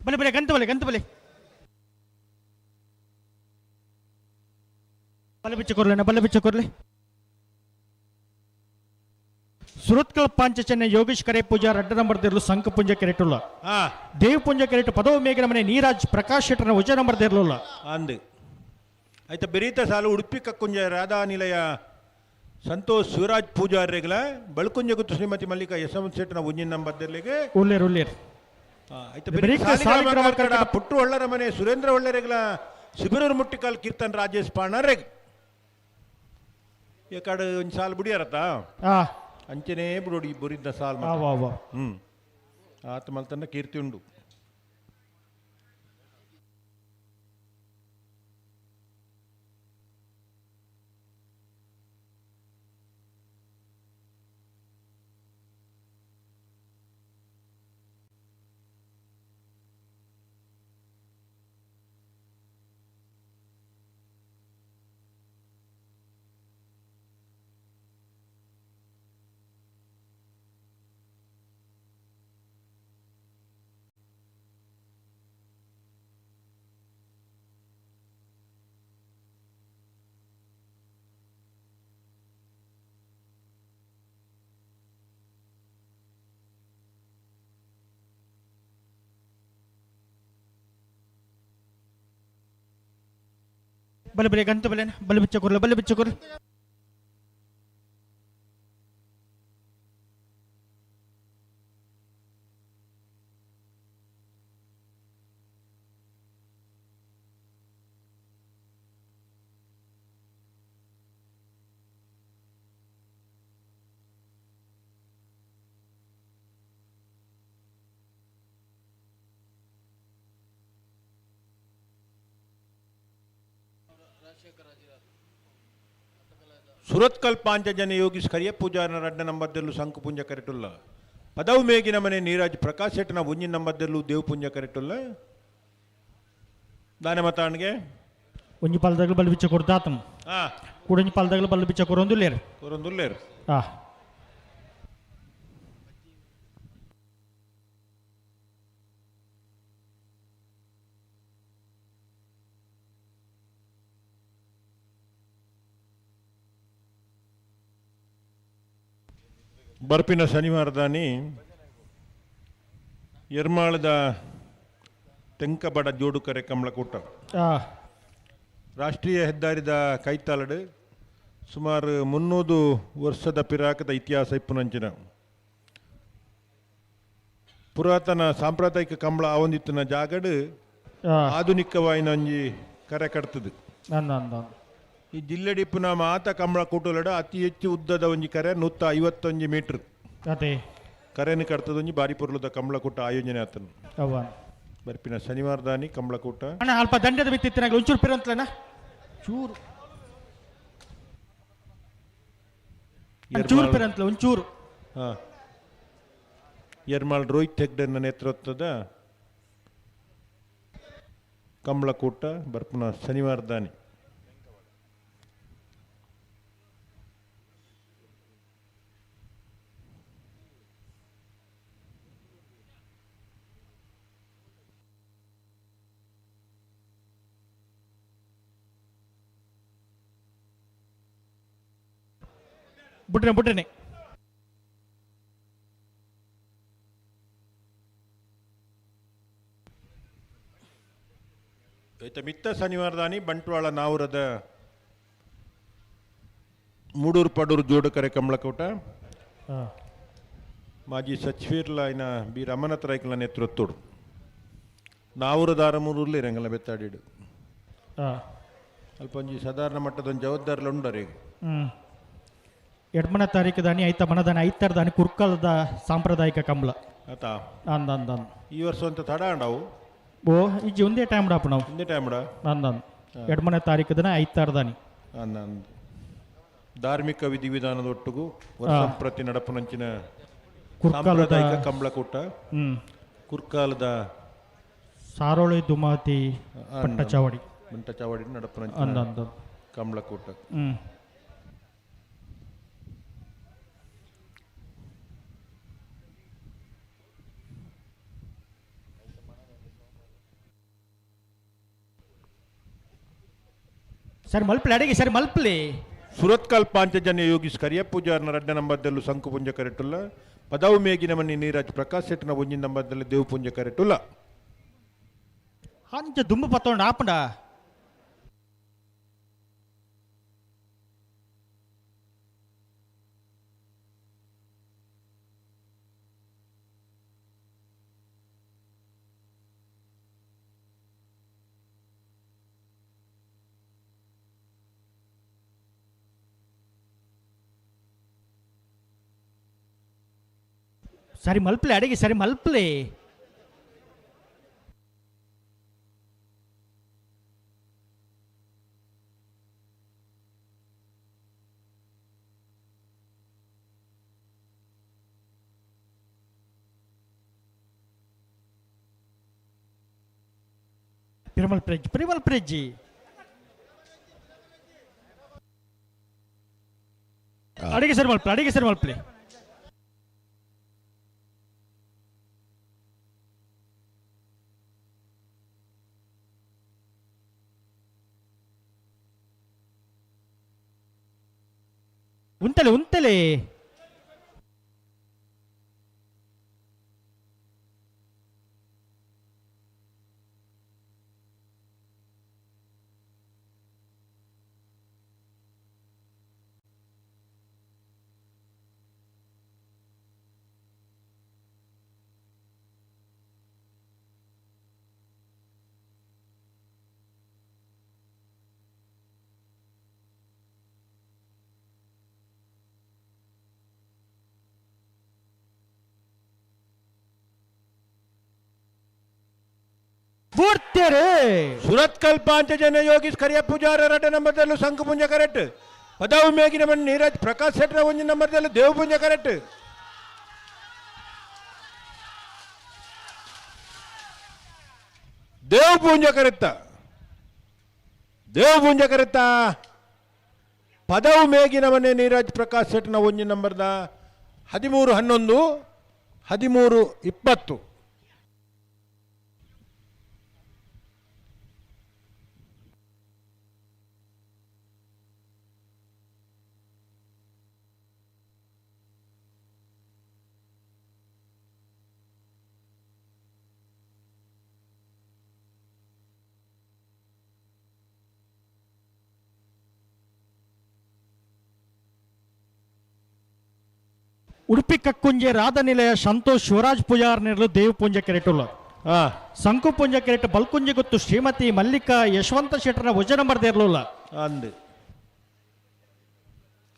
ಬಲೆ ಬಲೆ ಗಂತು ಬಲೆ ಗಂತು ಬಲೆ ಬಲೆ ಬಿಚ್ಚ ಕೊರ್ಲೆ ಬಲೆ ಬಿಚ್ಚ ಕೊರ್ಲೆ. ಸುರತ್ಕಲ್ ಪಾಂಚಚನ್ಯ ಯೋಗೇಶ್ ಕರೆ ಪೂಜಾ ರಡ್ಡ ನಂಬರ್ ದೇರ್ಲು ಸಂಕ ಪುಂಜ ಕೆರೆಟುಲ್ಲ. ದೇವ್ ಪುಂಜ ಕೆರೆಟು ಪದವು ಮೇಘನ ಮನೆ ನೀರಾಜ್ ಪ್ರಕಾಶ್ ಶೆಟ್ಟರ್ನ ಉಜ ನಂಬರ್ ದೇರ್ಲುಲ್ಲ. ಅಂದು ಆಯ್ತಾ ಬೆರೀತ ಸಾಲು ಉಡುಪಿ ಕಕ್ಕುಂಜ ರಾಧಾ ನಿಲಯ ಸಂತೋಷ್ ಶಿವರಾಜ್ ಪೂಜಾರ್ರೆಗಳ ಬಳ್ಕುಂಜ ಗುತ್ತು ಶ್ರೀಮತಿ ಮಲ್ಲಿಕಾ ಯಶವಂತ ಶೆಟ್ಟರ್ನ ಉಂಜಿನ ನಂಬರ್ ದೇರ್ಲಿಗೆ ಉಲ್ಲೇರ್ ಉಲ್ಲೇರ್. ಆಯ್ತು ಪುಟ್ಟು ಒಳ್ಳರ ಮನೆ ಸುರೇಂದ್ರ ಒಳ್ಳರೆಗಳ ಶಿಬಿರೂರು ಮುಟ್ಟಿಕಾಲ್ ಕೀರ್ತನ್ ರಾಜೇಶ್ ಪಾಣರೆಗ್ ಈ ಕಡೆ ಒಂದು ಸಾಲು ಬುಡಿಯಾರತ್ತ ಅಂಚನೆ ಬುಡೋಡಿ ಬುರಿದ್ದ ಸಾಲ್ ಆತ ಮಲ್ತನ್ನ ಕೀರ್ತಿ ಉಂಡು. ಬಲೆ ಬಲೆ ಗಂತು ಬಲೆ ಬಲೆ ಬಿಚ್ಚ ಕೊರ್ಲೆ ಬಲೆ ಬಿಚ್ಚ ಕೊರ್ಲೆ. ಸುರತ್ಕಲ್ ಪಾಂಚಜನ ಯೋಗೀಶ್ ಕರಿಯ ಪೂಜಾರನ ರಡ್ಡ ನಂಬರ್ದಲ್ಲೂ ಶಂಕು ಪುಂಜ ಕರೆಟುಲ್ಲ. ಪದವು ಮೇಗಿನ ಮನೆ ನೀರಾಜ್ ಪ್ರಕಾಶ್ ಶೆಟ್ಟನ ಒಂಜಿನ ನಂಬರ್ದಲ್ಲೂ ದೇವ್ ಪುಂಜ ಕರೆಟುಲ್ಲ. ದಾನೆ ಮತಾಣ್ಗೆ ಒಂಜಿ ಪಾಲ್ದಾಗಲು ಬಲ್ ಬಿಚ್ಚ ಕೊಡ್ದಾತಂ ಕೂಡೊಂಜಿ ಪಾಲ್ದಾಗಲು ಬಲ್ ಬಿಚ್ಚ ಕೊರೊಂದುಲ್ಲೇರು ಕೊರೊಂದುಲ್ಲೇರು. ಬರ್ಪಿನ ಶನಿವಾರದಾನಿ ಎರ್ಮಾಳದ ತೆಂಕಬಡ ಜೋಡುಕರೆ ಕಮಲಕೂಟ ರಾಷ್ಟ್ರೀಯ ಹೆದ್ದಾರಿದ ಕೈತಾಲಡು ಸುಮಾರು 300 ವರ್ಷದ ಪಿರಾಕದ ಇತಿಹಾಸ ಇಪ್ಪುನಂಚಿನ ಪುರಾತನ ಸಾಂಪ್ರದಾಯಿಕ ಕಂಬಳ ಆವೊಂದಿತ್ತಿನ ಜಾಗಡು ಆಧುನಿಕವಾಯಿನ ಒಂಜಿ ಕರೆ ಕಟ್ತದೆ. ಈ ಜಿಲ್ಲೆಡಿಪ್ಪುನ ಮಾತ ಕಂಬಳ ಕೂಟಲಡು ಅತಿ ಹೆಚ್ಚು ಉದ್ದದ ಒಂಜಿ ಕರೆ 151 ಮೀಟರ್ ಕರೆನ ಕಟ್ತದ ಒಂಜಿ ಬಾರಿ ಪೊರ್ಲುದ ಕಂಬಳಕೂಟ ಆಯೋಜನೆ ಆತನು. ಬರ್ಪಿನ ಶನಿವಾರದಾನಿ ಕಂಬಳಕೂಟ. ಅಣ್ಣ ಅಲ್ಪ ದಂಡದ ಬಿತ್ತಿತ್ತಿನಾಗ ಒಂಚೂರು ಪಿರಂತಲೇನ ಚೂರು ಚೂರು ಪಿರಂತಲೆ ಒಂಚೂರು. ಹಾಂ, ಎರ್ಮಾಳ್ ರೋಹಿತ್ ಹೆಗ್ಡೆನ ನೇತೃತ್ವದ ಕಂಬಳಕೂಟ ಬರ್ಪುನ ಶನಿವಾರದಾನಿ. ಬುಡ್ರೆ ಬುಡ್ರೆನೆ ಮಿತ್ತ ಶನಿವಾರದಾನಿ ಬಂಟ್ವಾಳ ನಾವುರದ ಮೂಡೂರು ಪಡೂರು ಜೋಡುಕರೆ ಕಂಬಳಕೋಟ ಮಾಜಿ ಸಚಿವರ್ಲಾಯಿನ ಬಿ ರಮಣತ್ ರೈಕಲ ನೇತೃತ್ವಡು ನಾವುರದ ಆರಮೂರಲ್ಲಿ ಇರಂಗಲ್ಲ ಬೆತ್ತಾಡಿಡು ಅಲ್ಪ ಒಂಜಿ ಸಾಧಾರಣ ಮಟ್ಟದ ಒಂದು ಜವಾಬ್ದಾರಿಲ ಉಂಡರಿ. ಎಡ್ಮನ ತಾರೀಕು ದಾನಿ ಐತ ಮನದಾನಿ ಐತರ್ದಾನಿ ಕುರ್ಕಲದ ಸಾಂಪ್ರದಾಯಿಕ ಕಂಬಳ ಆತಾ ಅಂದ ಅಂದ ಈ ವರ್ಷ ಅಂತ ತಡ ಅಂಡವು ಓ ಇಜ್ಜಿ ಒಂದೇ ಟೈಮ್ ಡಾಪ ನಾವು ಒಂದೇ ಟೈಮ್ ಡಾ ಅಂದ ಎಡ್ಮನ ತಾರೀಕು ದಿನ ಐತಾರ್ದಾನಿ ಅಂದ ಧಾರ್ಮಿಕ ವಿಧಿವಿಧಾನದ ಒಟ್ಟಿಗೂ ವರ್ಷ ಪ್ರತಿ ನಡಪುನಂಚಿನ ಸಾಂಪ್ರದಾಯಿಕ ಕಂಬಳಕೂಟ ಕುರ್ಕಾಲದ ಸಾರೋಳಿ ದುಮಾತಿ ಪಟ್ಟಚಾವಡಿ ಪಟ್ಟಚಾವಡಿ ನಡಪುನಂಚಿನ ಕಂಬಳಕೂಟ. ಸರ್ ಮಲ್ಪಲಿ ಅಡಿಗೆ ಸರ್ ಮಲ್ಪಲಿ. ಸುರತ್ಕಲ್ ಪಾಂಚಜನ್ಯ ಯೋಗೀಶ್ ಕರಿಯ ಪೂಜಾರ್ನ ರಡ್ಡ ನಂಬರ್ದಲ್ಲೂ ಸಂಕು ಪುಂಜ ಕರೆಟುಲ್ಲ ಪದವು ಮೇಗಿನ ಮನಿ ನೀರಾಜ್ ಪ್ರಕಾಶ್ ಶೆಟ್ಟನ ಒಂಜಿನ ನಂಬರ್ದಲ್ಲಿ ದೇವು ಪುಂಜ ಕರೆಟುಲ್ಲ. ಅಂಚ ದುಂಬು ಪತ್ತೊಂಡು ಆಪಂಡ ಸರಿ ಮಲ್ಪಲೆ ಅಡಿಗೆ ಸರಿ ಮಲ್ಪಲೆ. ಪಿರಮಲ್ ಪ್ರೆಜ್ ಪಿರಮಲ್ ಪ್ರೆಜ್ಜಿ ಅಡಿಗೆ ಸರಿ ಮಲ್ಪಲೆ ಅಡಿಗೆ ಸರಿ ಮಲ್ಪಲೆ. ಉಂತಲೆ ಉಂತಲೆ ಸುರತ್ಕಲ್ ಪಾಂಚಜನ್ಯ ಯೋಗೀಶ್ ಕರಿಯ ಪೂಜಾರ ರಡ್ಡ ನಂಬರ್ದಲ್ಲೂ ಸಂಕು ಪುಂಜ ಕರೆಕ್ಟ್ ಪದವು ಮೇಗಿನ ಮನೆ ನೀರಜ್ ಪ್ರಕಾಶ್ ಶೆಟ್ಟರ ಒಂಜಿ ನಂಬರ್ದಲ್ಲೂ ದೇವು ಪುಂಜ ಕರೆಕ್ಟ್. ದೇವು ಪೂಂಜ ಕರೆತ್ತ ದೇವು ಪೂಂಜ ಕರೆತ್ತ ಪದವು ಮೇಗಿನ ಮನೆ ನೀರಜ್ ಪ್ರಕಾಶ್ ಶೆಟ್ಟನ ಒಂಜಿ ನಂಬರ್ದ 13 11 13 20. ಉಡುಪಿ ಕಕ್ಕುಂಜೆ ರಾಧನಿಲಯ ಸಂತೋಷ್ ಶಿವರಾಜ್ ಪೂಜಾರ್ ನೆರಳು ದೇವ್ ಪೂಂಜೆ ಕೆರೆಟುಲ್ಲ. ಸಂಕು ಪೂಂಜೆ ಕೆರೆಟ್ ಬಲ್ಕುಂಜೆ ಗೊತ್ತು ಶ್ರೀಮತಿ ಮಲ್ಲಿಕಾ ಯಶವಂತ ಶೆಟ್ಟರ ವಜ ನಂಬರ್ ದೇರ್ಲುಲ್ಲ. ಅಂದು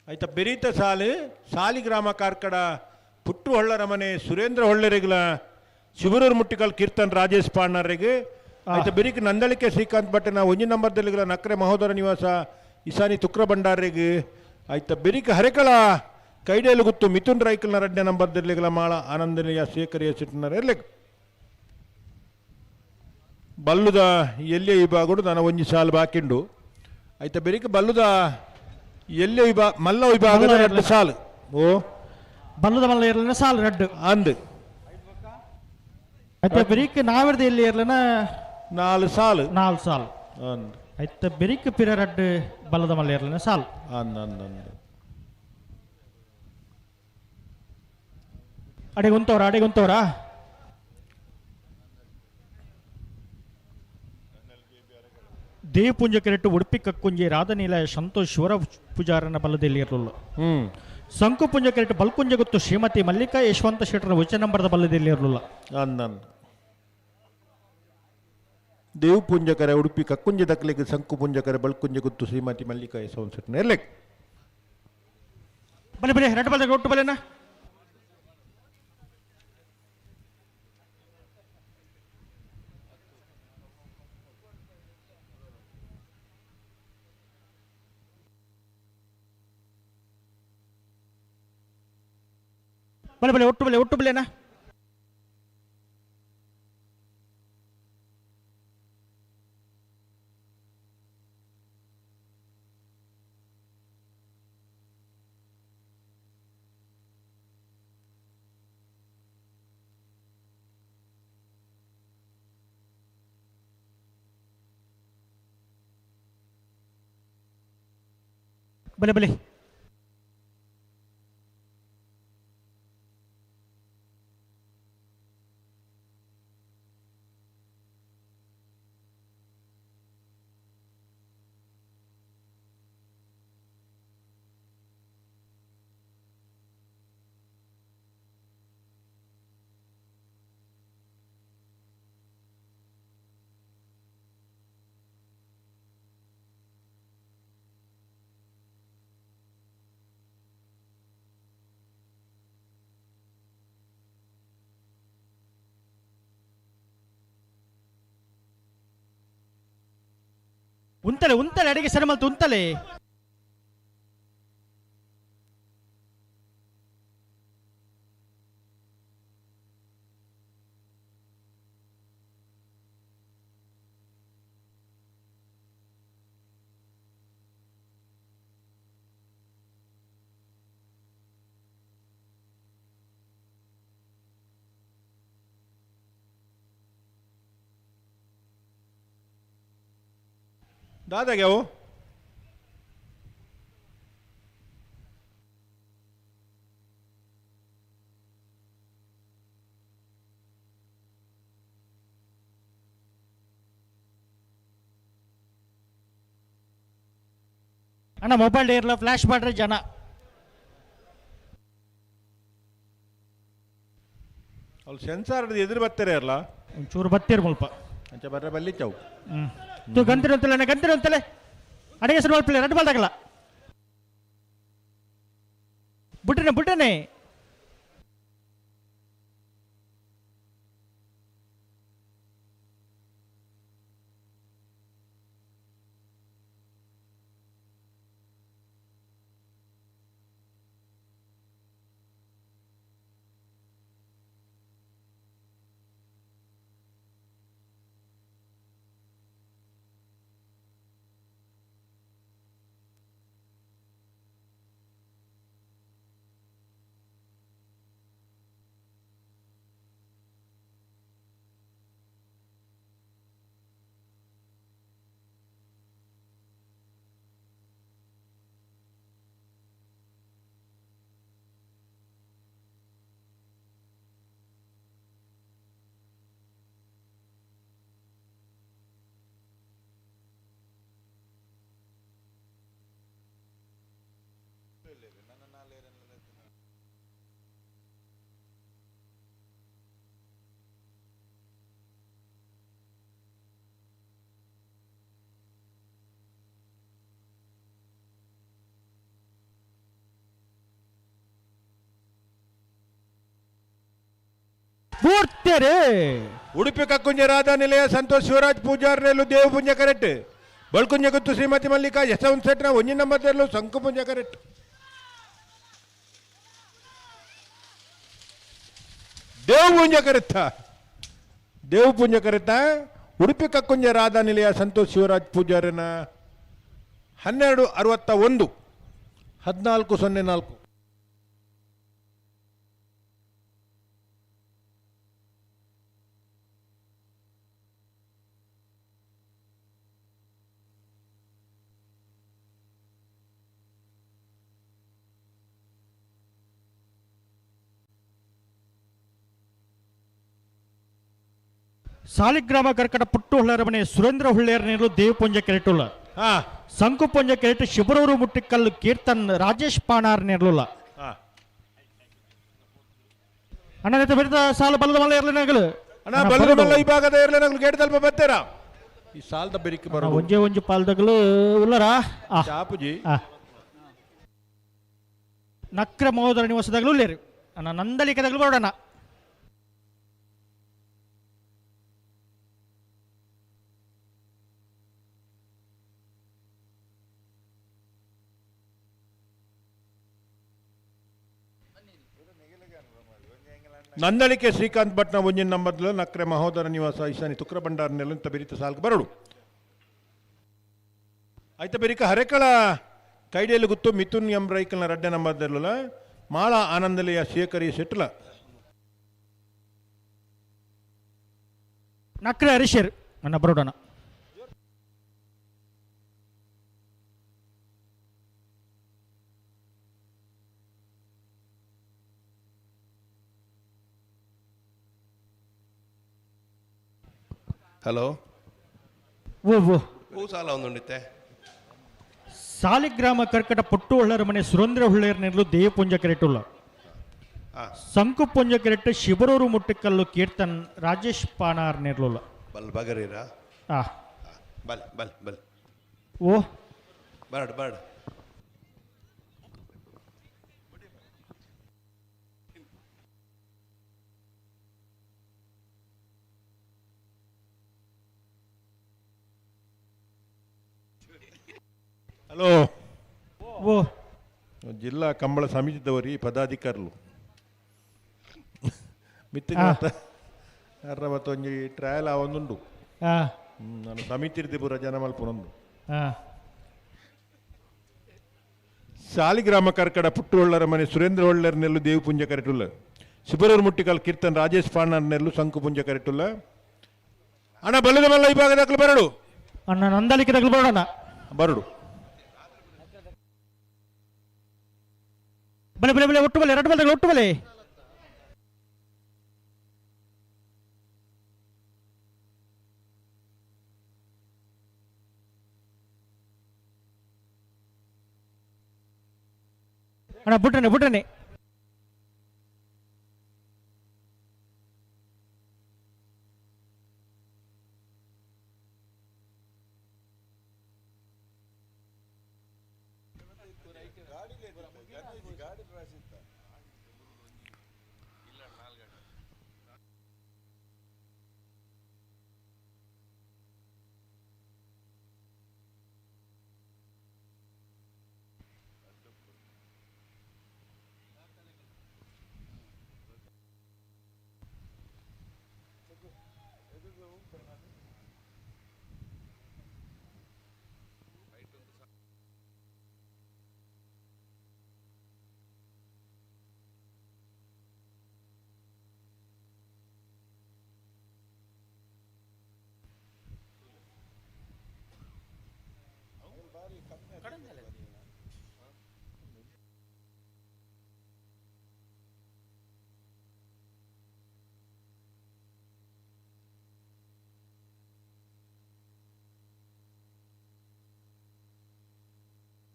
ಆಯ್ತ ಬೆರೀತ ಸಾಲು ಸಾಲಿಗ್ರಾಮ ಕಾರ್ಕಡ ಪುಟ್ಟು ಹೊಳ್ಳರ ಮನೆ ಸುರೇಂದ್ರ ಹೊಳ್ಳರಿಗ್ಲ ಶಿವರೂರು ಮುಟ್ಟಿಕಲ್ ಕೀರ್ತನ್ ರಾಜೇಶ್ ಪಾಣ್ಣರಿಗೆ ಆಯ್ತ ಬೆರೀಕ್ ನಂದಳಿಕೆ ಶ್ರೀಕಾಂತ್ ಭಟ್ಟನ ಒಂಜಿ ನಂಬರ್ದಲ್ಲಿಗ್ಲ ನಕ್ರೆ ಮಹೋದರ ನಿವಾಸ ಇಸಾನಿ ತುಕ್ರ ಭಂಡಾರಿಗೆ ಆಯ್ತ ಬೆರೀಕ್ ಹರೆಕಳ ಕೈಡೇಲು ಗುತ್ತು ಮಿಥುನ್ ರೈಕಲ್ನ ರಡ್ಡೆ ನಂಬರ್ದಲ್ಲಿಗ್ಲ ಮಾಳ ಆನಂದನಿಯ ಶೇಖರಿಯ ಸಿಟ್ಟಿನ ಎರ್ಲೆಗ್ ಬಲ್ಲುದ ಎಲ್ಲಿಯ ವಿಭಾಗಡು ನಾನು ಒಂಜಿ ಸಾಲು ಬಾಕಿಂಡು ಆಯ್ತ ಬೆರೀಕ್ ಬಲ್ಲುದ ಎಲ್ಲಿ ವಿಭಾಗ ಮಲ್ಲ ವಿಭಾಗದ ಎರಡು ಸಾಲು ಓ ಬಲ್ಲದ ಮಲ್ಲ ಇರ್ಲನ ಸಾಲು ರಡ್ಡು ಅಂದು ಐತ ಬೆರಿಕ್ ನಾವಿರ್ದ ಎಲ್ಲಿ ಇರ್ಲನ ನಾಲ್ ಸಾಲು ನಾಲ್ ಸಾಲು ಅಂದು ಐತ ಬೆರಿಕ್ ಪಿರ ರಡ್ಡು ಬಲ್ಲದ ಮಲ್ಲ ಇರ್ಲನ ಸಾಲು ಅಂದ್ ಅಂದ್ ಅಂದ್ ಅಡಿಗೆ ಉಂತವ್ರ ಅಡಿಗೆ ಉಂತವ್ರ ದೇವಪುಂಜ ಕೆರೆಟ್ಟು ಉಡುಪಿ ಕಕ್ಕುಂಜಿ ರಾಧನೀಲ ಸಂತೋಷ್ ಶಿವರ ಪೂಜಾರನ ಬಲ್ಲದಲ್ಲಿ ಇರಲಿಲ್ಲ. ಸಂಕು ಪುಂಜ ಕೆರೆಟ್ಟು ಬಲ್ಕುಂಜ ಗೊತ್ತು ಶ್ರೀಮತಿ ಮಲ್ಲಿಕಾ ಯಶವಂತ ಶೆಟ್ಟರ ಉಚ್ಚ ನಂಬರದ ಬಲ್ಲದಲ್ಲಿ ಇರಲಿಲ್ಲ. ಅಂದನ್ ದೇವ್ ಪುಂಜಕರೆ ಉಡುಪಿ ಕಕ್ಕುಂಜ ದಕ್ಲಿಗೆ ಸಂಕು ಪುಂಜಕರೆ ಬಲ್ಕುಂಜ ಗುತ್ತು ಶ್ರೀಮತಿ ಮಲ್ಲಿಕಾ ಯಶವಂತ ಶೆಟ್ಟರ ಎರ್ಲೆಕ್ ಬಲೆ ಬಲೆ ಎರಡು ಬಲ್ಲೆ ಒಟ್ಟು ಬಲೆನಾ ಬಲೆ ಬಲೆ ಒಟ್ಟು ಬಲೆ ಒಟ್ಟು ಬಲೆನಾ ಬಲೆ ಬಲೆ ಉಂತಲೆ ಉಂತಲೆ ಅಡಿಗೆ ಸರಿ ಮಲ್ತು ಉಂತಲೆ ದಾದಾಗೆ ಅವು ಅಣ್ಣ ಮೊಬೈಲ್ ಇರಲ್ಲ ಫ್ಲ್ಯಾಶ್ ಮಾಡ್ರೆ ಜನ ಅಲ್ಲಿ ಸೆನ್ಸಾರ್ ಎದುರು ಬರ್ತಾರೆ ಅಲ್ಲ ಒಂಚೂರು ಬತ್ತೀರ್ ಮುಲ್ಪ ಅಂಚ ಬರ್ರೆ ಬಲ್ಲಿ ಚೌ ಹ್ಮ್ ತು ಗಂತಿರ ಅಂತಲೆ ಅಣ್ಣ ಗಂತಿರ ಅಂತಲೆ ಅಡಿಗೆ ಹೆಸರು ಮಲ್ಪಲೆ ರಡ್ಡು ಬಾಲ್ದಾಗಲ್ಲ ಬುಟ್ಟನೆ ಬುಟ್ಟನೆ ಪೂರ್ತಿಯರೇ. ಉಡುಪಿ ಕಕ್ಕುಂಜ ರಾಧಾ ನಿಲಯ ಸಂತೋಷ್ ಶಿವರಾಜ್ ಪೂಜಾರ್ ನೆಲ್ಲು ದೇವ ಪುಂಜ ಕರೆಕ್ಟ್. ಬಳ್ಕುಂಜ ಗುತ್ತು ಶ್ರೀಮತಿ ಮಲ್ಲಿಕಾ ಯಶವಂತ ಸೆಟ್ನ ಒಂಜಿ ನಂಬರ್ ತೆರಲು ಸಂಕು ಪುಂಜ ಕರೆಕ್ಟ್. ದೇವ ಪುಂಜ ಕರೆತ್ತ, ದೇವ ಪುಂಜ ಕರೆತ್ತ. ಉಡುಪಿ ಕಕ್ಕುಂಜ ರಾಧಾ ನಿಲಯ ಸಂತೋಷ್ ಶಿವರಾಜ್ ಪೂಜಾರನ 12:61, 14:04. ಸಾಲಿಗ್ರಾಮ ಕರ್ಕಟ ಪುಟ್ಟು ಹೊಳ್ಳರ ಮನೆ ಸುರೇಂದ್ರ ಹೊಳ್ಳೆಯರ್ ನೀರು ದೇವಪುಂಜ ಕೆರೆಟುಲ್ಲ. ಸಂಕುಪುಂಜ ಕೆರೆಟು ಶಿಬರೂರು ಮುಟ್ಟಿಕಲ್ಲು ಕೀರ್ತನ್ ರಾಜೇಶ್ ಪಾಣಾರ್ ನೇರ್ಲುಲ್ಲ. ಅಣ್ಣ ಬೆರೆತ ಸಾಲು ಬಲ್ಲದ ಮಲ್ಲ ಇರ್ಲಿನಗಲು. ಅಣ್ಣ ಬಲ್ಲದ ಮಲ್ಲ ಈ ಭಾಗದ ಇರ್ಲಿನಗಲು ಗೇಟ್ ತಲ್ಪ ಬತ್ತೀರಾ? ಈ ಸಾಲದ ಬೆರಿಕೆ ಬರೋ ಒಂಜೆ ಒಂಜಿ ಪಾಲ್ದಗಲು ಉಲ್ಲರಾ? ಚಾಪುಜಿ. ನಕ್ರ ಮಹೋದರ ನಿವಾಸದಾಗಲೂ ಉಲ್ಲೇರು. ಅಣ್ಣ ನಂದಲಿಕದಾಗಲೂ ಬರೋಣ. ನಂದಳಿಕೆ ಶ್ರೀಕಾಂತ್ ಭಟ್ನ ಒಂಜಿನ ನಂಬರ್ಲ ನಕ್ರೆ ಮಹೋದರ ನಿವಾಸ ಈಶಾನಿ ತುಕ್ರ ಭಂಡಾರ ನೆಲಂತ ಬೆರಿತ ಸಾಲ್ಕ ಬರಡು. ಆಯ್ತ ಬೆರಿಕ ಹರೆಕಳ ಕೈಡಿಯಲ್ಲಿ ಗುತ್ತು ಮಿಥುನ್ ಎಂ ರೈಕಲ್ನ ರಡ್ಡೆ ನಂಬರ್ದಲ್ಲ ಮಾಳ ಆನಂದಲಿಯ ಶೇಖರಿ ಸೆಟ್ಲ. ನಕ್ರೆ ಹರೀಶರ್ ನನ್ನ ಬರೋಡೋಣ. ಹಲೋ. ಓ ಓ. ಹೂ ಸಾಲ ಒಂದುಂಡಿತ್ತೆ. ಸಾಲಿಗ್ರಾಮ ಕರ್ಕಟ ಪುಟ್ಟು ಹೊಳ್ಳರ ಮನೆ ಸುರೇಂದ್ರ ಹೊಳ್ಳೆಯರ್ ನೆರಳು ದೇವಪುಂಜ ಕೆರೆಟುಲ್ಲ. ಸಂಕುಪುಂಜ ಕೆರೆಟ್ಟು ಶಿಬರೂರು ಮುಟ್ಟಿಕಲ್ಲು ಕೀರ್ತನ್ ರಾಜೇಶ್ ಪಾಣಾರ್ ನೆರಳುಲ್ಲ. ಬಲ್ ಬಗರೀರಾ? ಬಲ್ ಬಲ್ ಬಲ್. ಓ. ಬರ್ಡ್ ಬರ್ಡ್. ಹಲೋ. ಓ. ಜಿಲ್ಲಾ ಕಂಬಳ ಸಮಿತಿದವರಿ ಪದಾಧಿಕಾರಿಲು ಮಿತ್ತಿಗೆ ಅರ್ರ ಮತ್ತೊಂಜಿ ಟ್ರಯಲ್ ಆವೊಂದುಂಡು. ನಾನು ಸಮಿತಿ ಪೂರ ಜನ ಮಲ್ಪುನೊಂದು. ಸಾಲಿಗ್ರಾಮ ಕರ್ಕಡ ಪುಟ್ಟುಳ್ಳರ ಮನೆ ಸುರೇಂದ್ರ ಹೊಳ್ಳರ್ ನೆಲ್ಲು ದೇವಪುಂಜ ಕರೆಟುಲ್ಲ. ಶಿಬರೂರು ಮುಟ್ಟಿಕಲ್ ಕೀರ್ತನ್ ರಾಜೇಶ್ ಪಾಂಡರ್ ನೆಲ್ಲು ಸಂಕುಪುಂಜ ಕರೆಟುಲ್ಲ. ಅಣ್ಣ ಬಲ್ಲದ ಮಲ್ಲ ಈ ಭಾಗದ ಬರಡು. ಅಣ್ಣ ನಂದಲಿಕೆ ತಗಲು ಬರೋಣ. ಬರಡು. ಬಲೆ ಬಲೆ ಬಲೆ ಒಟ್ಟು ಬಲೆ ಎರಡು ಬಲೆ ಒಟ್ಟು ಬಲೆ. ಅಣ್ಣ ಬುಟ್ಟನೆ ಬುಟ್ಟನೆ.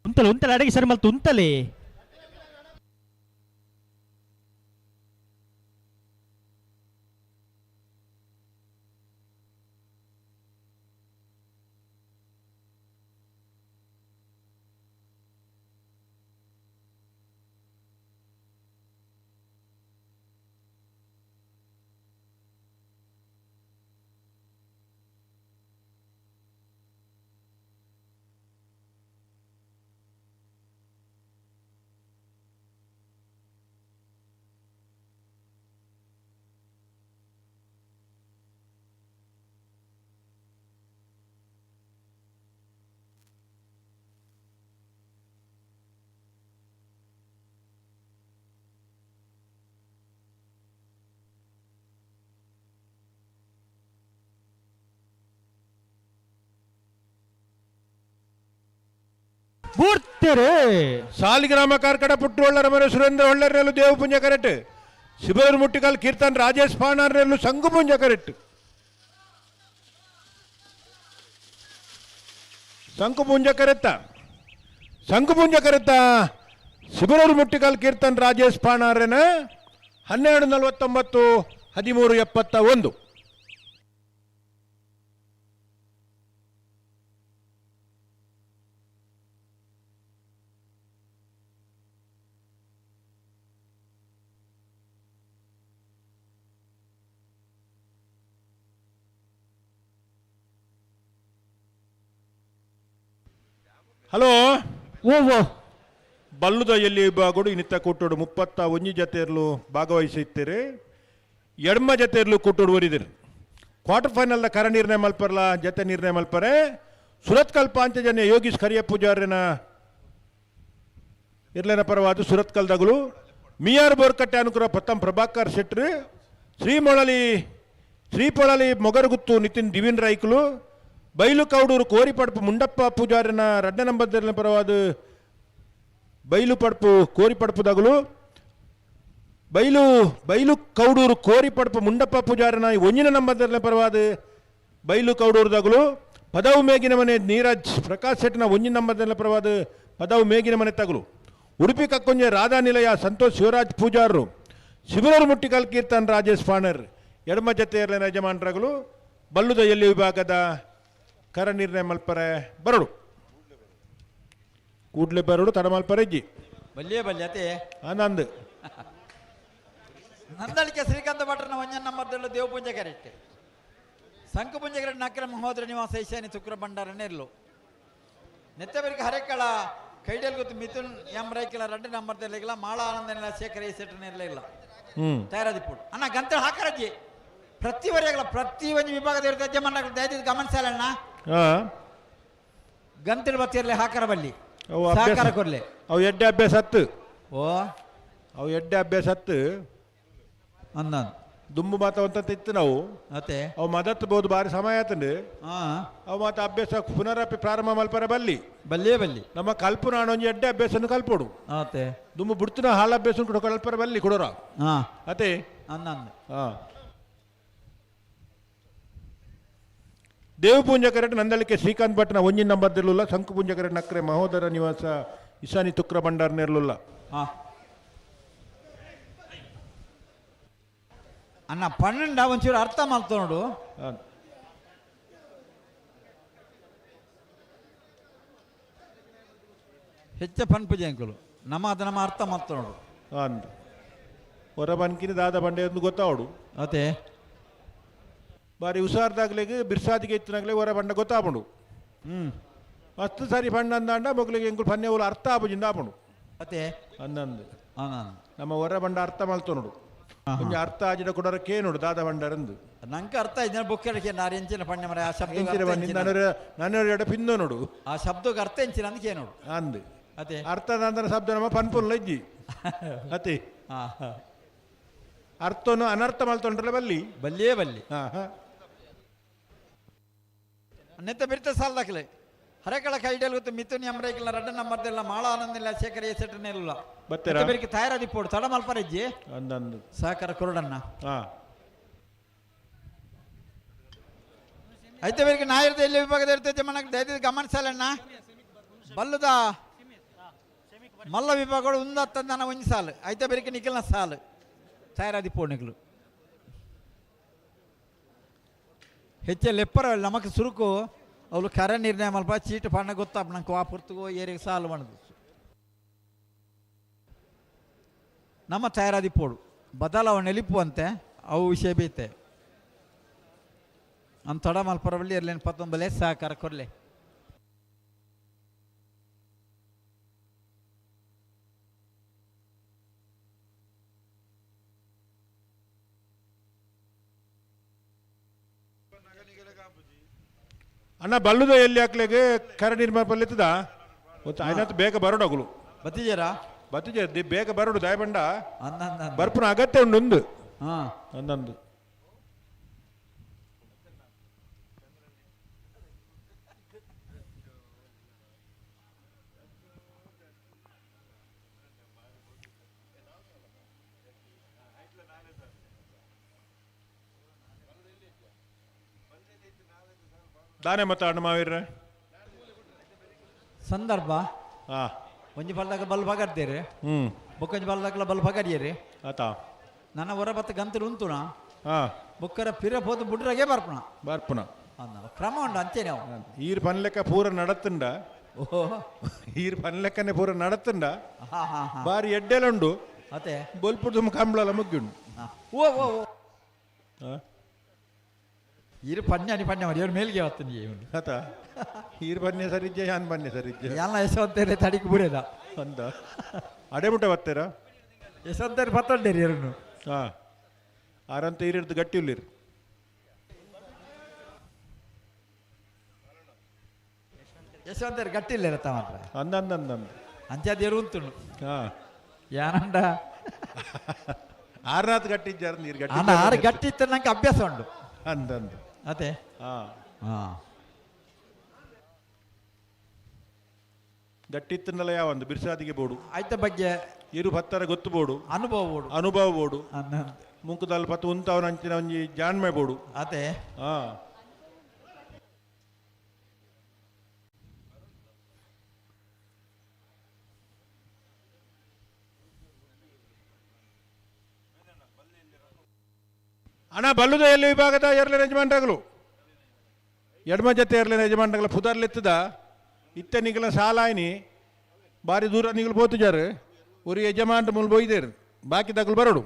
ಉಂತಲೆ ಉಂತಲೆ ಅಡಗಿ ಸರ್ ಮಲ್ತು ಉಂತಲೆ. ಬೂರ್ತೆರೆ ಸಾಲಿಗ್ರಾಮ ಕಾರ್ಕಡ ಪುಟ್ಟುವಳ್ಳರ ಮನೆ ಸುರೇಂದ್ರ ಹೊಳ್ಳರ್ನೆಲ್ಲು ದೇವಪುಂಜ ಕರೆಕ್ಟ್ ಶಿಬರೂರು ಮುಟ್ಟಿಕಲ್ ಕೀರ್ತನ್ ರಾಜೇಶ್ ಪಾಣಾರ್ನೆಲ್ಲು ಸಂಗುಪುಂಜ ಕರೆಕ್ಟ್ ಸಂಕುಪುಂಜ ಕರೆತ್ತ ಸಂಕುಪುಂಜ ಕರೆತ್ತ ಶಿಬರೂರು ಮುಟ್ಟಿಕಲ್ ಕೀರ್ತನ್ ರಾಜೇಶ್ ಪಾಣಾರ್ಯನ 12:49 13:71. ಹಲೋ ಓ ಬಲ್ಲುದ ಎಲ್ಲಿ ವಿಭಾಗಡು ಇನ್ನಿತ್ತ ಕೂಟೋಡು 31 ಜತೆಯರ್ಲು ಭಾಗವಹಿಸುತ್ತೀರಿ, ಎಡ್ಮ ಜತೆಯರ್ಲು ಕೂಟೋಡು ಓರಿದಿರಿ. ಕ್ವಾರ್ಟರ್ ಫೈನಲ್ದ ಕರ ನಿರ್ಣಯ ಮಲ್ಪರ್ಲ ಜತೆ ನಿರ್ಣಯ ಮಲ್ಪರೆ ಸುರತ್ಕಲ್ ಪಾಂಚಜನ್ಯ ಯೋಗೀಶ್ ಕರಿಯ ಪೂಜಾರ್ಯನ ಇರ್ಲೇನ ಪರವಾದ ಸುರತ್ಕಲ್ ದಗಲು ಮಿಯಾರ್ ಬೋರ್ಕಟ್ಟೆ ಅನುಕೂಲ ಪ್ರಥಮ್ ಪ್ರಭಾಕರ್ ಶೆಟ್ರು, ಶ್ರೀಮೊಳಲಿ ಶ್ರೀಪೊಳಲಿ ಮೊಗರುಗುತ್ತು ನಿತಿನ್ ದಿವಿನ್ ರೈಕುಲು, ಬೈಲು ಕೌಡೂರು ಕೋರಿಪಡ್ಪು ಮುಂಡಪ್ಪ ಪೂಜಾರಿನ ರಡ್ಡ ನಂಬರ್ ಪರವಾದ ಬೈಲು ಪಡ್ಪು ಕೋರಿಪಡ್ಪು ದಗಲು, ಬೈಲು ಬೈಲು ಕೌಡೂರು ಕೋರಿಪಡ್ಪು ಮುಂಡಪ್ಪ ಪೂಜಾರಿನ ಒಂಜಿನ ನಂಬರ್ ಪರವಾದ ಬೈಲು ಕೌಡೂರು ದಗಲು, ಪದವು ಮೇಗಿನ ಮನೆ ನೀರಜ್ ಪ್ರಕಾಶ್ ಶೆಟ್ಟಿನ ಒಂಜಿನ ನಂಬರ್ ಪರವಾದ ಪದವು ಮೇಗಿನ ಮನೆ ತಗಲು, ಉಡುಪಿ ಕಕ್ಕೊಂಜೆ ರಾಧಾ ನಿಲಯ ಸಂತೋಷ್ ಶಿವರಾಜ್ ಪೂಜಾರರು, ಶಿಬರೂರು ಮುಟ್ಟಿಕಲ್ ಕೀರ್ತನ್ ರಾಜೇಶ್ ಫಾಣರ್ ಎಡಮ ಜತೆಯರ್ಲಿನ ಯಜಮಾನರಗಳು ಬಲ್ಲುದ ಎಲ್ಲಿ ವಿಭಾಗದ ಕರ ನಿರ್ಣಯ ಮಲ್ಪರೆ ಬರಡು ಕೂಡ್ಲೆ ಬರಡು ತಡ ಮಲ್ಪರೆ ಇಜ್ಜಿ ಬಲ್ಲಿಯೇ ಬಲ್ಯ ಅತೆ ಆನಂದ್ ನಂದಳಿಕೆ ಶ್ರೀಕಾಂತ ಭಟ್ರನ ಒಂಜನ್ ನಂಬರ್ದಲ್ಲೂ ದೇವಪೂಜೆ ಕರೆಕ್ಟ್ ಸಂಕಪುಂಜ ಕರೆಕ್ಟ್ ನಕ್ರ ಮಹೋದರ ನಿವಾಸ ಈಶಾನಿ ತುಕ್ರ ಭಂಡಾರನೇ ಇರ್ಲು ನೆತ್ತಬರಿಗೆ ಹರೆಕಳ ಕೈಡಲ್ ಗೊತ್ತು ಮಿಥುನ್ ಎಂ ರೈಕಿಲ ರಡ್ಡು ನಂಬರ್ ತೆರಲಿಲ್ಲ ಮಾಳ ಆನಂದನೆಲ್ಲ ಶೇಖರ ಈ ಸೆಟ್ನ ಇರಲಿಲ್ಲ ತಯಾರಾದಿಪ್ಪುಡು ಅಣ್ಣ ಗಂತ ಹಾಕರಜ್ಜಿ ಪ್ರತಿ ವರೆಗಳ ಪ್ರತಿ ಒಂದು ವಿಭಾಗದ ಇರುತ್ತೆ ಯಜಮಾನ ದಯದಿದ್ದು ಗಮನಿಸಲಣ್ಣ ಗಂತಳು ಬತ್ತಿರಲಿ ಹಾಕರ ಬಲ್ಲಿ ಸಹಕಾರ ಕೊರ್ಲೆ ಅವು ಎಡ್ಡೆ ಅಭ್ಯಾಸ ಹತ್ತು ಓ ಅವು ಎಡ್ಡೆ ಅಭ್ಯಾಸ ಹತ್ತು ಅಂದ ದುಂಬು ಮಾತ ಇತ್ತು ನಾವು ಮತ್ತೆ ಅವು ಮದತ್ ಬೋದು ಬಾರಿ ಸಮಯ ಆತಂಡು ಅವು ಮಾತ ಅಭ್ಯಾಸ ಪುನರಪಿ ಪ್ರಾರಂಭ ಮಲ್ಪರ ಬಲ್ಲಿ ಬಲ್ಲಿಯೇ ಬಲ್ಲಿ ನಮ್ಮ ಕಲ್ಪು ನಾನೊಂದು ಎಡ್ಡೆ ಅಭ್ಯಾಸನ್ನು ಕಲ್ಪೋಡು ಮತ್ತೆ ದುಂಬು ಬಿಡ್ತುನ ಹಾಳು ಅಭ್ಯಾಸ ಕೂಡ ಕಲ್ಪರ ಬಲ್ಲಿ ಕೊಡೋರ ಅತೆ ಅಂದ ದೇವಪೂಂಜ ಕರೆಟ್ ನಂದಳಿಕೆ ಶ್ರೀಕಾಂತ್ ಭಟ್ನ ಒಂಜಿನ ನಂಬರ್ ಇರಲಿಲ್ಲ, ಶಂಕುಪೂಂಜ ಕರೆಟ್ ನಕ್ರೆ ಮಹೋದರ ನಿವಾಸ ಇಶಾನಿ ತುಕ್ರ ಭಂಡಾರ್ನ ಇರಲಿಲ್ಲ. ಅಣ್ಣ 12 ಒಂಚೂರು ಅರ್ಥ ಮಾಡ್ತಾ ನೋಡು. ಹೆಚ್ಚ ಪನ್ಪುಜೆ ಅಂಕಲು ನಮ್ಮ ಅದು ನಮ್ಮ ಅರ್ಥ ಮಾಡ್ತಾ ನೋಡು. ಅಂದ್ ಹೊರ ಬನ್ಕಿನ ದಾದ ಬಂಡೆ ಎಂದು ಗೊತ್ತಾವಡು ಅದೇ ಬಾರಿ ಹುಷಾರ್ದಾಗ್ಲಿಗೆ ಬಿರ್ಸಾದಿಗೆ ಇತ್ತನಾಗ್ಲಿ ಹೊರ ಬಂಡ ಗೊತ್ತಾಪುಂಡು. ಮಸ್ತ್ ಸಾರಿ ಬಣ್ಣ ಅಂದಾಂಡ ಮೊಗ್ಲಿಗೆ ಎಂಕುಲು ಪನ್ನೆ ಉಲ ಅರ್ಥ ಆಪುಜಿಂದ ಆಪುಂಡು. ಅದೇ ಅಂದಂದು ನಮ್ಮ ಹೊರ ಬಂಡ ಅರ್ಥ ಮಲ್ತು ನೋಡು, ಒಂಜಿ ಅರ್ಥ ಆಜಿಡ ಕೊಡರ ಕೇ ನೋಡು ದಾದ ಬಂಡರಂದು ನಂಗೆ ಅರ್ಥ ಆಯ್ತು ಬುಕ್ ಹೇಳಕ್ಕೆ ನಾರು ಎಂಚಿನ ಪಣ್ಯ ಮರ ಆ ಶಬ್ದ ನಾನು ಎಡ ಪಿಂದು ನೋಡು ಆ ಶಬ್ದಕ್ಕೆ ಅರ್ಥ ಎಂಚಿನ ಅಂದಕ್ಕೆ ನೋಡು ಅಂದು ಅದೇ ಅರ್ಥ ಅಂದ್ರ ಶಬ್ದ ನಮ್ಮ ಪನ್ಪುಲ್ಲ ಇಜ್ಜಿ ಅತಿ ಅರ್ಥನು ಅನರ್ಥ ಮಲ್ತೊಂಡ್ರಲ್ಲ ಬಲ್ಲಿ ಬಲ್ಲಿಯೇ ಬಲ್ಲಿ ನೆತ್ತ ಬಿರ್ತ ಸಾಲದಾಕಲೆ ಹರಕಳ ಕೈಡಲ್ ಗೊತ್ತು ಮಿಥುನ್ ಎಮ್ರೈಕಿಲ್ಲ ರಡ್ಡ ನಂಬರ್ದೆಲ್ಲ ಮಾಳ ಆನಂದಿಲ್ಲ ಶೇಖರ ಎಸೆಟ್ರನೇ ಇಲ್ಲ ಬೆರಿಕೆ ತಯಾರಾದಿಪ್ಪೋಡು ತಡ ಮಲ್ಪರಜ್ಜಿ ಅಂದಂದು ಸಹಕಾರ ಕೊರಡನ್ನ ಐತೆ ಬೆರಿಕೆ ನಾಯಿರ್ದ ಎಲ್ಲಿ ವಿಭಾಗದ ಇರ್ತೈತೆ ಮನಕ್ಕೆ ದಯದಿದ್ದು ಗಮನಿಸಲಣ್ಣ ಬಲ್ಲದ ಮಲ್ಲ ವಿಭಾಗಗಳು ಉಂದತ್ತಂದನ ಒಂಜಿ ಸಾಲು ಐತೆ ಬೆರಿಕೆ ನಿಖಲ್ನ ಸಾಲು ತಯಾರಾದಿಪ್ಪೋಡು ನಿಖಲು ಹೆಚ್ಚೆ ಲೆಪ್ಪರ ನಮಕ್ ಸುರುಕು ಅವಳು ಕರೆ ನಿರ್ಣಯ ಮಲ್ಪ ಚೀಟು ಪಣ್ಣ ಗೊತ್ತಾಪ ನಂಗೆ ಆ ಪುರ್ತುಗೋ ಏರಿಗೆ ಸಾಲು ಮಣದು ನಮ್ಮ ತಯಾರಾದಿಪ್ಪೋಡು ಬದಲಾವಣೆ ಎಲಿಪು ಅಂತೆ ಅವು ವಿಷಯ ಬೀತೆ ನಮ್ಮ ತಡ ಮಲ್ಪರವಲ್ಲಿ ಇರ್ಲೇನು ಪತ್ತೊಂಬಲೆ ಸಹಕಾರ ಕೊರ್ಲೆ. ಅಣ್ಣ ಬಲ್ಲುದ ಎಲ್ಲಿ ಹಾಕ್ಲಿಕ್ಕೆ ಕರೆ ನಿರ್ಮಾಣ ಪಲ್ಲಿತ್ತದ ಆಯ್ನಾತ್ ಬೇಗ ಬರೋಡಗುಲು ಬತ್ತಿಜೇರಾ ಬತ್ತಿಜೆ ಬೇಗ ಬರೋಡು ದಯಬಂಡ ಬರ್ಪುನ ಅಗತ್ಯ ಉಂಡು ಒಂದು ಅಂದಂದು ದಾನೆ ಮತ್ತ ಅಣ್ಣ ಮಾವೀರ ಸಂದರ್ಭ ಹಾ ಒಂಜಿ ಬಲ್ದಾಗ ಬಲ್ ಬಗರ್ದೇರಿ ಬೊಕ್ಕೊಂಜಿ ಬಲ್ದಾಗಲ ಬಲ್ ಬಗರಿಯರಿ ಆತ ನನ್ನ ಹೊರ ಬತ್ತ ಗಂತರು ಉಂತುಣ ಹಾ ಬೊಕ್ಕರ ಪಿರ ಪೋದು ಬುಡ್ರಗೆ ಬರ್ಪುಣ ಬರ್ಪುಣ ಕ್ರಮ ಉಂಡು ಅಂಚೆ ನಾವು ಈರ್ ಪನ್ಲೆಕ್ಕ ಪೂರ ನಡತ್ತುಂಡ ಓಹೋ ಈರ್ ಪನ್ಲೆಕ್ಕನೆ ಪೂರ ನಡತ್ತುಂಡ ಹಾ ಹಾ ಹಾ ಬಾರಿ ಎಡ್ಡೆಲುಂಡು ಅತೆ ಬೊಲ್ಪುರ್ದು ಕಂಬ್ಳಲ ಮುಗ್ಗುಂಡು ಓ ಓ ಓ ಈರು ಪನ್ಯ ಅನಿ ಪನ್ಯ ಮಾಡಿ ಇವ್ರ ಮೇಲ್ಗೆ ವತ್ತನಿ ಇವನು ಆತ ಈರ್ ಪನ್ಯ ಸರಿಜ್ಜೆ ಯಾನ್ ಪನ್ಯ ಸರಿಜ್ಜೆ ಎಲ್ಲ ಯಶವಂತೇರೆ ತಡಿಗೆ ಬುಡೇದ ಅಂದ ಅಡೆ ಮುಟ್ಟ ಬತ್ತೀರ ಯಶವಂತೇರಿ ಪತ್ತೊಂಡೇರಿ ಎರನು ಹಾ ಆರಂತ ಈರಿಡ್ದು ಗಟ್ಟಿ ಉಲ್ಲಿರು ಯಶವಂತೇರಿ ಗಟ್ಟಿ ಇಲ್ಲ ಇರತ್ತ ಮಾತ್ರ ಅಂದ ಅಂದ ಅಂದ ಅಂದ ಅಂಚಾದ ಉಂತುಂಡು ಹಾ ಯಾನಂಡ ಆರ್ನಾಥ್ ಗಟ್ಟಿ ಇದ್ದಾರ ನೀರು ಗಟ್ಟಿ ಅಣ್ಣ ಆರು ಗಟ್ಟಿ ಇತ್ತು ನಂಗೆ ಅಭ್ಯಾಸ ಉಂಟು ಅಂದ ಅಂದ ಅದೇ ಹಾ ಹಾ ಗಟ್ಟಿ ಇತ್ತಂದಲ್ಲ ಯಾವ ಒಂದು ಬಿರ್ಸಾದಿಗೆ ಬೋಡು ಆಯ್ತ ಬಗ್ಗೆ ಇರು ಭತ್ತರ ಗೊತ್ತು ಬೋಡು ಅನುಭವ ಬೋಡು ಅನುಭವ ಬೋಡು ಮುಂಕುದಲ್ ಪತ್ತು ಉಂತವನ ಅಂಚಿನ ಒಂಜಿ ಜಾಣ್ಮೆ ಬೋಡು ಅದೇ ಹಾ ಅಣ್ಣ ಬಲ್ಲುದ ಎಲ್ಲಿ ವಿಭಾಗದ ಎರಡನೇ ಯಜಮಾನ್ರಾಗಲು ಎಡಮ ಜೊತೆ ಎರಡನೇ ಯಜಮಾನ್ರಾಗಲ ಪುದರ್ಲೆತ್ತದ ಇತ್ತೆ ನಿಗಲ ಸಾಲಾಯಿನಿ ಬಾರಿ ದೂರ ನಿಗಲು ಪೋತುಜಾರು ಉರಿ ಯಜಮಾನ್ರ ಮುಲ್ ಬೋಯ್ದೇರು ಬಾಕಿ ತಗಲು ಬರೋಡು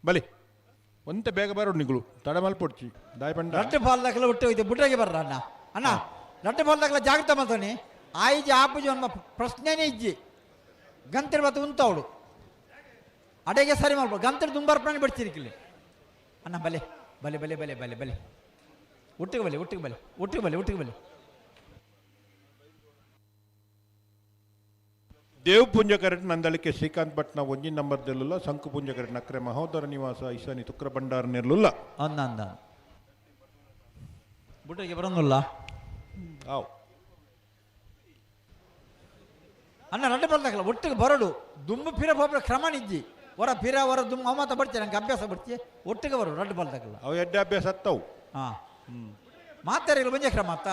ಬಲಿ ಒಂತೆ ಬೇಗ ಬರೋಡು ನಿಗಲು ತಡ ಮಲ್ಪೊಡ್ಚಿ ದಾಯ್ ಪಂಡ ರಡ್ಡು ಬಾಲ್ದಾಗಲ ಹುಟ್ಟು ಹೋಯ್ತು ಬುಡ್ರಗೆ ಬರ್ರ ಅಣ್ಣ ಅಣ್ಣ ರಡ್ಡು ಬಾಲ್ದಾಗಲ ಜಾಗ್ರತೆ ಮಾಡ್ತಾನೆ ಆಯಿಜಿ ಆಪುಜಿ ಅನ್ನೋ ಪ್ರಶ್ನೆನೇ ಇಜ್ಜಿ ಗಂತಿರ್ ಬತ್ತು ಉಂತವಳು ಅಡೆಗೆ ಸರಿ ಮಾಡ್ಬೋದು ಗಂತಿರ್ ದುಂಬರ್ಪಣೆ ಬಿಡ್ತಿರಿಕಿಲ್ಲ ಅಣ್ಣ ಬಲೆ ಬಲೆ ಬಲೆ ಬಲೆ ಬಲೆ ಬಲೆ ಒಟ್ಟಿಗೆ ಬಲೆ ಒಟ್ಟಿಗೆ ಬಲೆ ಒಟ್ಟಿಗೆ ಬಲೆ ಒಟ್ಟಿಗೆ ಬಲೆ ದೇವ್ ಪುಂಜಕರಟ್ ನಂದಳಿಕೆ ಶ್ರೀಕಾಂತ್ ಭಟ್ನ ಒಂಜಿ ನಂಬರ್ ದೆಲ್ಲುಲ್ಲ ಸಂಕು ಪುಂಜಕರಟ್ ನಕ್ರೆ ಮಹೋದರ ನಿವಾಸ ಇಶಾನಿ ತುಕ್ರ ಭಂಡಾರ ನೆರ್ಲುಲ್ಲ ಅಂದ ಅಂದ ಬುಡ್ರಗೆ ಬರೋಂಗಿಲ್ಲ ಆವ್ ಅಣ್ಣ ರಡ್ಡು ಬರ್ದಾಗಲ್ಲ ಒಟ್ಟಿಗೆ ಬರೋಡು ದುಂಬು ಪಿರ ಪೋಪರ ಕ್ರಮ ನಿಜ್ಜಿ ಹೊರ ಪಿರ ಹೊರ ದುಂಬು ಅವ ಮಾತ ಬರ್ತೀಯ ನಂಗೆ ಅಭ್ಯಾಸ ಬರ್ತೀಯ ಒಟ್ಟಿಗೆ ಬರೋಡು ರಡ್ಡು ಬಾಲ್ದಾಗಲ್ಲ ಅವು ಎಡ್ಡೆ ಅಭ್ಯಾಸ ಹತ್ತವು ಹಾಂ ಮಾತಾಡಿಲ್ಲ ಒಂದೇ ಕ್ರಮ ಅತ್ತ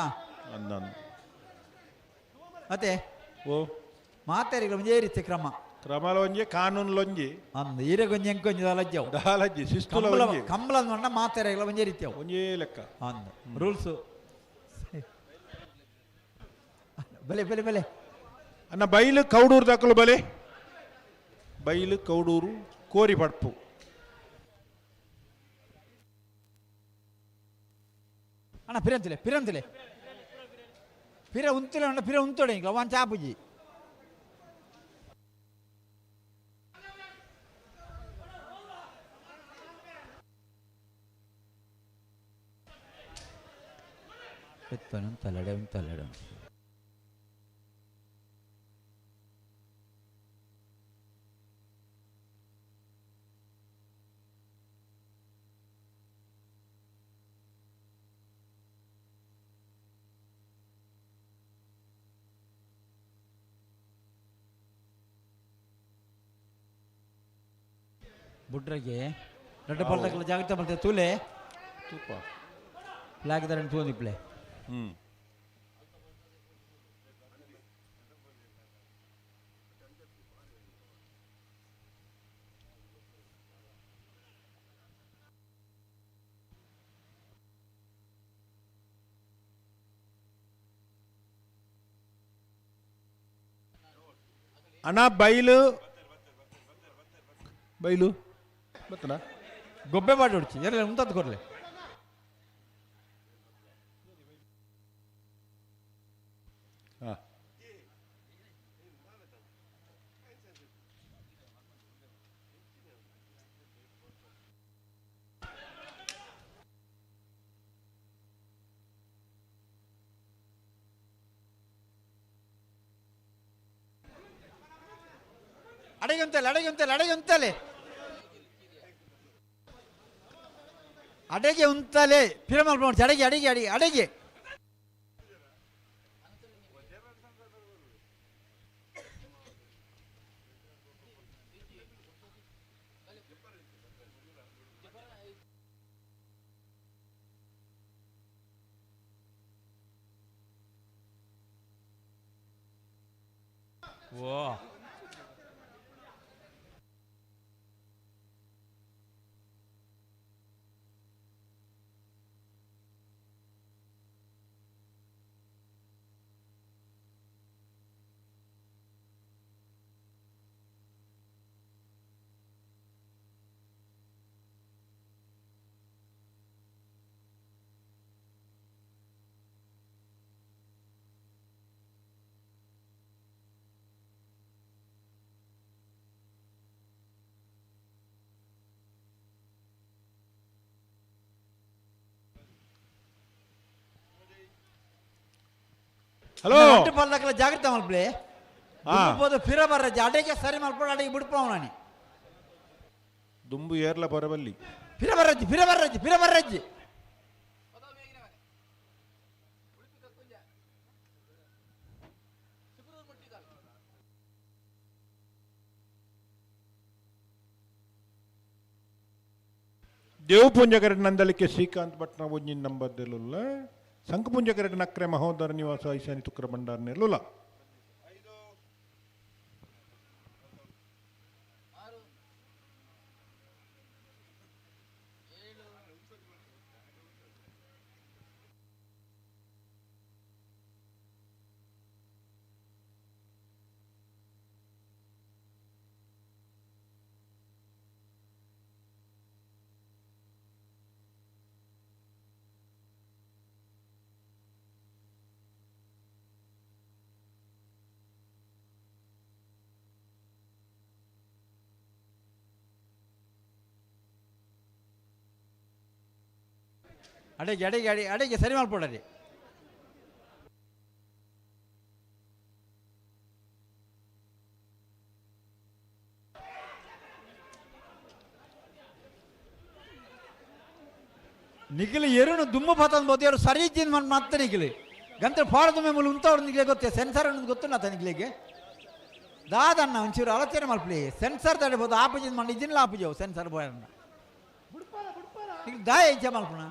ಅಂದ ಮತ್ತೆ ಓ ಮಾತಾಡಿಲ್ಲ ಒಂದೇ ರೀತಿ ಕ್ರಮ ಕ್ರಮಲ ಒಂಜಿ ಕಾನೂನು ಲೊಂಜಿ ಅಂದ ಈರೆಗೊಂಜಿ ಎಂಕೊಂಜಿ ದಾಲಜ್ಜವು ದಾಲಜ್ಜಿ ಶಿಸ್ತುಲ ಒಂಜಿ ಕಂಬಳ ಅಂದ ಮಾತಾಡಿಲ್ಲ ಒಂದೇ ರೀತಿ ಅವು ಒಂಜೇ ಲೆಕ್ಕ ಅಂದ ರೂಲ್ಸು ಬಲೆ ಬಲೆ ಬಲೆ ಅನ್ನ ಬೈಲು ಕೌಡೂರು ದಾಖಲು ಬಲೆ ಬೈಲು ಕೌಡೂರು ಕೋರಿ ಪಡ್ಪು ಅಣ್ಣ ಪಿರಂತಿಲೆ ಪಿರಂತಿಲೆ ಪಿರ ಉಂತುಲೆ ಅಣ್ಣ ಪಿರ ಉಂತೋಡೆ ಇಂಗ್ಲ ವಾನ್ ಚಾಪುಜಿ ಉಂತಲಡೆ ಉಂತಲಡೆ ಬುಡ್ರಗೆ ರಡ್ಡ ಪಲ್ದಕ್ಲ ಜಾಗ್ರತೆ ಮಾಡ್ತೇವೆ ತೂಲೆ ತೂಪ ಫ್ಲಾಗ್ ಧರಣಿ ತೂಂದಿಪ್ಲೆ ಹ್ಮ್ ಅಣ್ಣ ಬೈಲು ಬೈಲು ಬತ್ತನಾ ಗೊಬ್ಬೆ ಮಾಡಿ ಹೊಡ್ಚಿ ಎಲ್ಲ ಉಂತದ್ದು ಕೊಡ್ಲೆ ಹಾಂ ಅಡೆಗೆ ಉಂತಲೆ ಅಡೆಗೆ ಉಂತಲೆ ಅಡೆಗೆ ಉಂತಲೆ ಅಡೆಗೆ ಉಂತಲೆ ಪಿರಮಲ್ ಮಾಡ್ಸಿ ಅಡೆಗೆ ಅಡೆಗೆ ಅಡಿಗೆ ಅಡೆಗೆ ಓ ಹಲೋ ಒಟ್ಟು ಪಲ್ಲಕ್ಕಲ ಜಾಗ್ರತೆ ಮಲ್ಪಲೆ ದುಂಬು ಫಿರ ಬರ್ರಜ್ಜಿ ಅಡೆಗೆ ಸರಿ ಮಲ್ಪಡ ಅಡೆಗೆ ಬಿಡ್ಪಾವ್ ನಾನು ದುಂಬು ಏರ್ಲ ಬರಬಲ್ಲಿ ಫಿರ ಬರ್ರಜ್ಜಿ ಫಿರ ಬರ್ರಜ್ಜಿ ಫಿರ ಬರ್ರಜ್ಜಿ ದೇವಪುಂಜಕರ ನಂದಲಿಕೆ ಶ್ರೀಕಾಂತ್ ಭಟ್ನ ಒಂಜಿನ ನಂಬರ್ ದೆಲ್ಲುಲ್ಲ ಸಂಕಪುಂಜಕರ ನಕ್ರೆ ಮಹೋದರ ನಿವಾಸ ಐಶಾನಿ ತುಕ್ರ ಭಂಡಾರ ನೆಲ್ಲುಲ್ಲ. ಅಡೆಗೆ ಅಡೆಗೆ ಅಡೆ ಅಡೆಗೆ ಸರಿ ಮಲ್ಪಡರಿ ನಿಖಿಲ್ ಎರುನು ದುಮ್ಮು ಪತಂದು ಬೋತಿಯರು ಸರಿ ಇದ್ದಿದ್ದು ಮನ್ ಮತ್ತೆ ನಿಖಿಲ್ ಗಂತ ಫಾರದುಮ್ಮೆ ಮುಲು ಉಂತವ್ರು ನಿಖಿಲೆ ಗೊತ್ತೇ ಸೆನ್ಸರ್ ಅನ್ನೋದು ಗೊತ್ತು ನಾ ನಿಖಿಲಿಗೆ ದಾದಣ್ಣ ಒಂಚೂರು ಆಲೋಚನೆ ಮಲ್ಪಲಿ ಸೆನ್ಸರ್ ತಡೆಬೋದು ಆಪಜಿದ್ ಮಣ್ಣು ಇದ್ದಿಲ್ಲ ಆಪಜವು ಸೆನ್ಸರ್ ಬೋಯ್ ಅಣ್ಣ ನಿಖಿಲ್ ದಾಯ ಇಚ್ಛೆ ಮಲ್ಪಣ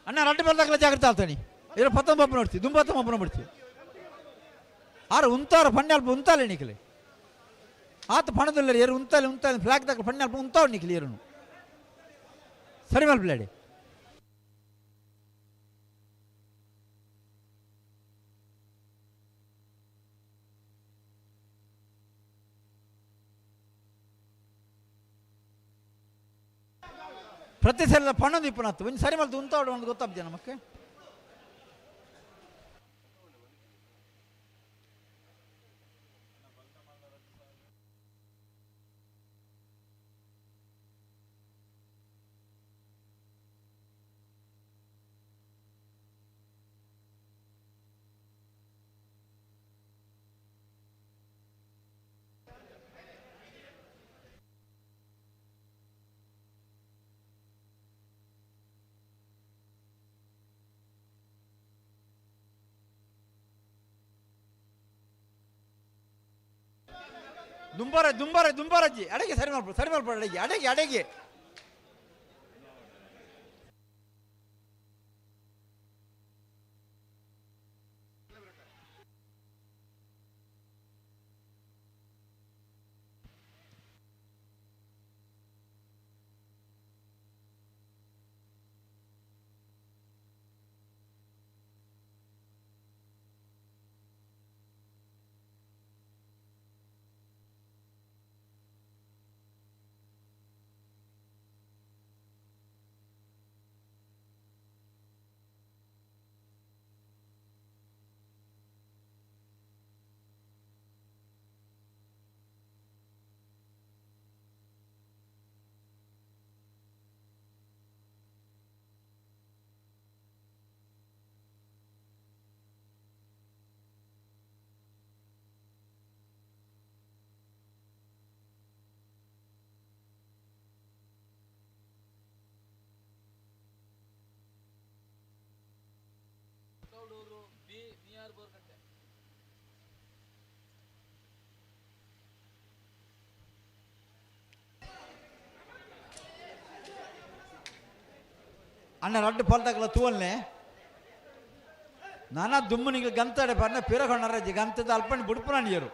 ಅಣ್ಣ ರಡ್ಡು ಬರ್ದಾಗಲ ಜಾಗ್ರತೆ ಆಗ್ತಾನೆ ಇರೋ ಪತ್ತೊಂಬ ನೋಡ್ತಿ ದುಂಬತ್ತೊಂಬ ನೋಡ್ತಿ ಆರು ಉಂತಾರ ಪಣ್ಣೆ ಅಲ್ಪ ಉಂತಾಲೆ ನಿಖಿಲಿ ಆತ ಪಣದಲ್ಲ ಏರು ಉಂತಾಲೆ ಉಂತಾಲೆ ಫ್ಲಾಗ್ ದಾಕಲು ಪಣ್ಣೆ ಅಲ್ಪ ಉಂತಾವ್ ನಿಖಿಲಿ ಏರುನು ಸರಿ ಮಲ್ಪಲೇಡಿ ಪ್ರತಿ ಸಲ ಪಣ್ಣೊಂದು ಇಪ್ಪನತ್ತು ಒಂದು ಸರಿ ಮಲ್ತು ಉಂತಾವಡು ಒಂದು ಗೊತ್ತಾಗ್ತದೆ ನಮಕ್ಕೆ. ದುಂಬಾರ ದುಂಬಾರ ದುಂಬಾರಜ್ಜಿ ಅಡಗೆ ಸರಿ ಮಾಡ್ಬೋದು ಸರಿ ಮಾಡ್ಬೋದು ಅಡಗೆ ಅಡಗೆ ಅಡಗೆ ಅಣ್ಣ ರಡ್ಡು ಪಾಲ್ದಾಗಲ ತೂವಲ್ನೆ ನಾನಾ ದುಮ್ಮನಿಗೆ ಗಂತಡೆ ಪರ್ನ ಪಿರಗೊಂಡರಜ್ಜಿ ಗಂತದ ಅಲ್ಪಣಿ ಬುಡ್ಪುನಾಣಿಯರು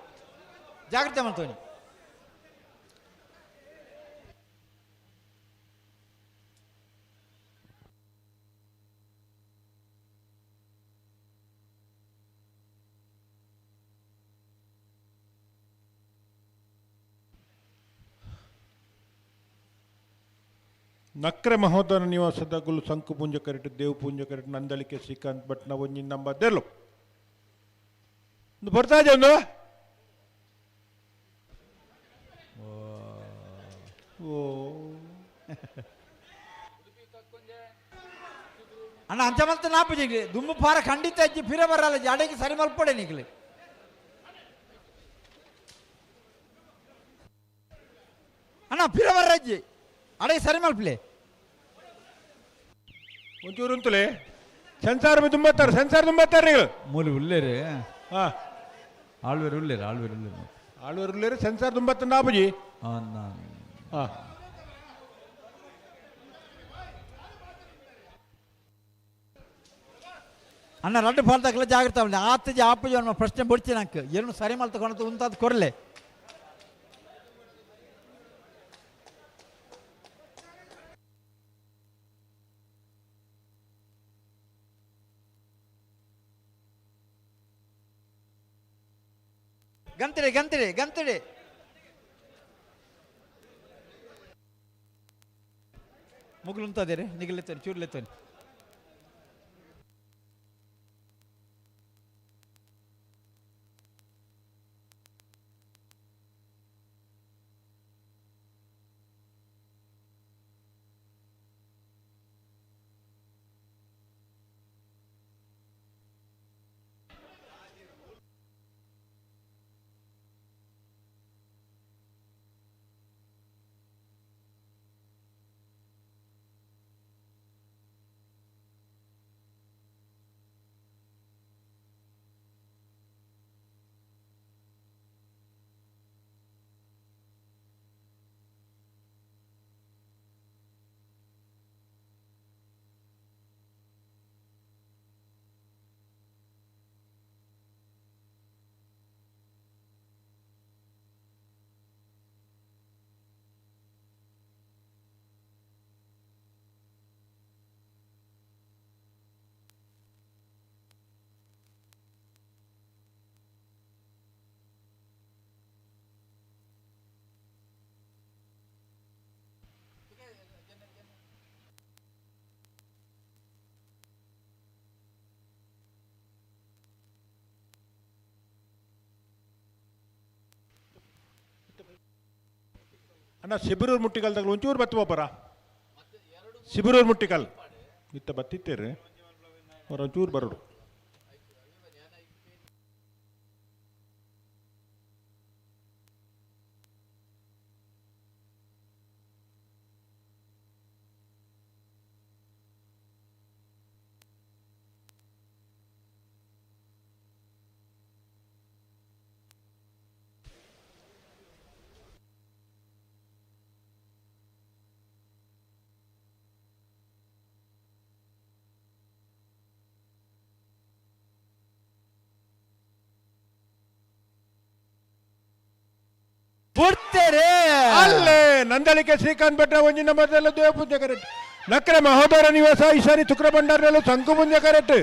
ಜಾಗ್ರತೆ ಮಾಡ್ತವನಿ. ನಕ್ರೆ ಮಹೋದರ ನಿವಾಸದ ಗುಲು ಸಂಕು ಪೂಂಜ ಕರೆಟ್ ದೇವ್ ಪೂಂಜ ಕರೆಟ್ ನಂದಳಿಕೆ ಶ್ರೀಕಾಂತ್ ಭಟ್ ನ ಒಂಜಿ ನಂಬ ದೆರ್ಲು ಒಂದು ಬರ್ತಾ ಇದೆ ಒಂದು. ಓ ಅಣ್ಣ ಅಂಚಮಲ್ತ ನಾಪುಜಿಗ್ಲಿ ದುಮ್ಮು ಪಾರ ಖಂಡಿತ ಅಜ್ಜಿ ಪಿರ ಬರಲ್ಲ ಜಾಡಕ್ಕೆ ಸರಿ ಮಲ್ಪಡೆ ನಿಗ್ಲಿ. ಅಣ್ಣ ಪಿರ ಬರ್ರಜ್ಜಿ ಅಡೆ ಸರಿ ಮಲ್ಪಲೆ. ಒಂಚೂರು ಉಂತುಲೆ ಸೆನ್ಸಾರ್ ತುಂಬತ್ತಾರೆ, ಸೆನ್ಸಾರ್ ತುಂಬತ್ತಾರೆ ನೀವು. ಮೂಲಿ ಉಲ್ಲೇರಿ. ಹಾ. ಆಳ್ವೇರು ಉಲ್ಲೇರಿ, ಆಳ್ವೇರು ಉಲ್ಲೇರಿ. ಆಳ್ವೇರು ಉಲ್ಲೇರಿ, ಸೆನ್ಸಾರ್ ತುಂಬತ್ತ ನಾಪುಜಿ. ಹಾ. ಅಣ್ಣ ರಡ್ಡು ಫಾಲ್ತಾಕಲ್ಲ ಜಾಗ್ರತೆ ಅವನಿ ಆತಜಿ ಆಪುಜಿ ಅವನ ಪ್ರಶ್ನೆ ಬಡ್ಚಿ ನಂಗೆ ಏನು ಸರಿ ಮಲ್ತಕೊಂಡು ಉಂತಾದ್ ಕೊರ್ಲೆ. ಗಂತಡೆ ಗಂತಡೆ ಗಂತಡೆ ಮುಗುಲು ಉಂತಾದೇರಿ ನಿಗಲೆತ್ತೇನೆ ಚೂರ್ಲೆತ್ತೇನೆ. ಅಣ್ಣ ಸಿಬಿರೂರು ಮುಟ್ಟಿಗಲ್ದಾಗ ಒಂಚೂರು ಬತ್ತು ಒಬ್ಬರ ಸಿಬಿರೂರು ಮುಟ್ಟಿಗಲ್ ಇತ್ತ ಬತ್ತಿತ್ತೇರಿ ಅವ್ರ ಒಂಚೂರು ಬರೋಡು. ಅಲ್ಲೇ ನಂದಳಿಕೆ ಶ್ರೀಕಾಂತ್ ಭಟ್ಟ ಒಂಜಿ ನಂಬರ್ದಲ್ಲ ದೇವಪೂಜೆ ಕರೆಕ್ಟ್. ನಕ್ರೆ ಮಹೋದರ ನಿವಾಸ ಈಶಾನಿ ತುಕ್ರ ಭಂಡಾರಲ್ಲೂ ಸಂಕು ಮುಂಜೆ ಕರೆಕ್ಟ್.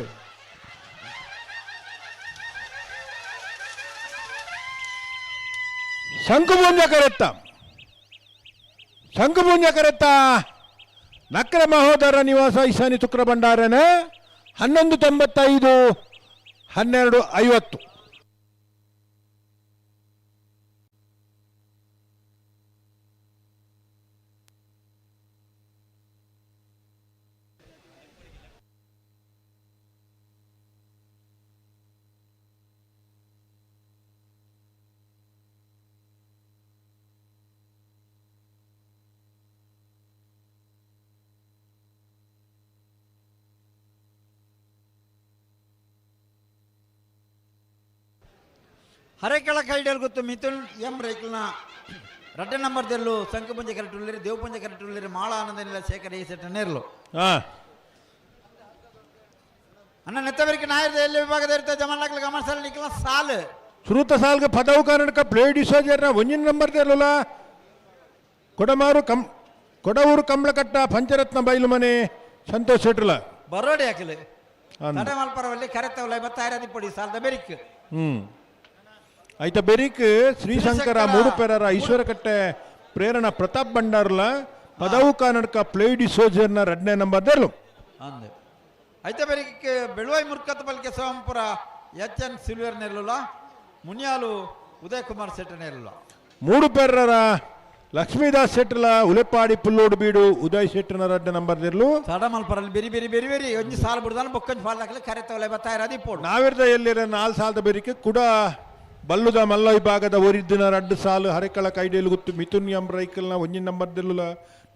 ಶಂಕು ಪೂಂಜ ಕರೆತ್ತ, ಶಂಕು ಪೂಂಜ ಕರೆತ್ತ. ನಕ್ರೆ ಮಹೋದರ ನಿವಾಸ ಈಶಾನಿ ತುಕ್ರ ಭಂಡಾರನ 11:95 12:50. ಹರೇಕಳ ಕೈಡಲ್ ಗೊತ್ತು ಮಿಥುನ್ ಎಂ ರೈಕಲ್ನ ರಡ್ಡ ನಂಬರ್ದಲ್ಲೂ ಸಂಕಪುಂಜ ಕರೆಕ್ಟ್ ಉಳ್ಳೇರಿ, ದೇವಪುಂಜ ಕರೆಕ್ಟ್ ಉಳ್ಳೇರಿ, ಮಾಳ ಆನಂದನಿಲ್ಲ ಶೇಖರ ಈ ಸೆಟ್ ನೇರ್ಲು. ಅಣ್ಣ ನೆತ್ತವರಿಗೆ ನಾಯರದ ಎಲ್ಲಿ ವಿಭಾಗದ ಇರುತ್ತೆ ಜಮನ್ನಾಕ್ಲಿ ಗಮನಿಸಲು ನಿಖಲ ಸಾಲು. ಸುರುತ ಸಾಲ್ಗೆ ಪದವು ಕರ್ನಾಟಕ ಪ್ಲೇ ಡಿಸೋಜರ್ನ ಒಂಜಿನ ನಂಬರ್ ಇರಲಿಲ್ಲ. ಕೊಡಮಾರು ಕಂ ಕೊಡವೂರು ಕಂಬಳಕಟ್ಟ ಪಂಚರತ್ನ ಬೈಲು ಮನೆ ಸಂತೋಷ್ ಶೆಟ್ರಲ. ಬರೋಡಿ ಹಾಕಲಿ ತಡೆ ಮಲ್ಪರವಲ್ಲಿ ಕರೆತವಲ್ಲ ಬತ್ತಾಯಿರದಿ ಪೊಡಿ ಸಾಲದ ಬೆರಿಕ್. ಆಯ್ತ ಬೆರಿಕ್ ಶ್ರೀಶಂಕರ ಮೂಡುಪೆರರ ಈಶ್ವರಕಟ್ಟೆ ಪ್ರೇರಣ ಪ್ರತಾಪ್ ಭಂಡಾರ್ಲ ಪದವು ಕರ್ನಾಟಕ ಪ್ಲೇ ಡಿಸೋಜರ್ನ ಎರಡನೇ ನಂಬರ್ ದೇರ್ಲು. ಅಂದೆ ಐತ ಬೆರಿಕ್ ಬೆಳುವಾಯಿ ಮುರ್ಕತ್ ಬಲ್ಕೆ ಸೋಂಪುರ ಎಚ್ ಎನ್ ಸಿಲ್ವರ್ ನೆರಳುಲ ಮುನಿಯಾಲು ಉದಯ್ ಕುಮಾರ್ ಶೆಟ್ಟರ್ ನೆರಳುಲ. ಮೂಡುಪೆರರ ಲಕ್ಷ್ಮೀದಾಸ್ ಶೆಟ್ಟರ್ಲ ಉಲೆಪಾಡಿ ಪುಲ್ಲೋಡು ಬೀಡು ಉದಯ್ ಶೆಟ್ಟರ್ನ ಎರಡನೇ ನಂಬರ್ ದೇರ್ಲು. ತಡಮಲ್ಪರಲ್ಲಿ ಬೆರಿ ಬೆರಿ ಬೆರಿ ಬೆರಿ ಒಂಜಿ ಸಾಲ ಬಿಡ್ದಾನ ಬೊಕ್ಕಂಜಿ ಫಾಲ್ ಹಾಕಲಿ ಕರೆತವಲ್ಲ ಬತ್ತಾಯಿರದಿ ಪೋಡು. ನಾವಿರ್ದ ಎಲ್ಲಿರ 4 ಸಾಲದ ಬೆರಿಕೆ ಕುಡ ಬಲ್ಲುದ ಮಲ್ಲ ವಿಭಾಗದ ಒರಿದ್ದಿನ ರಡ್ಡು ಸಾಲು ಹರೆಕಳ ಕೈಡೇಲು ಗುತ್ತು ಮಿಥುನ್ ಎಂ ರೈಕಲ್ನ ಒಂಜಿನ ನಂಬರ್ ದೇರ್ಲುಲ.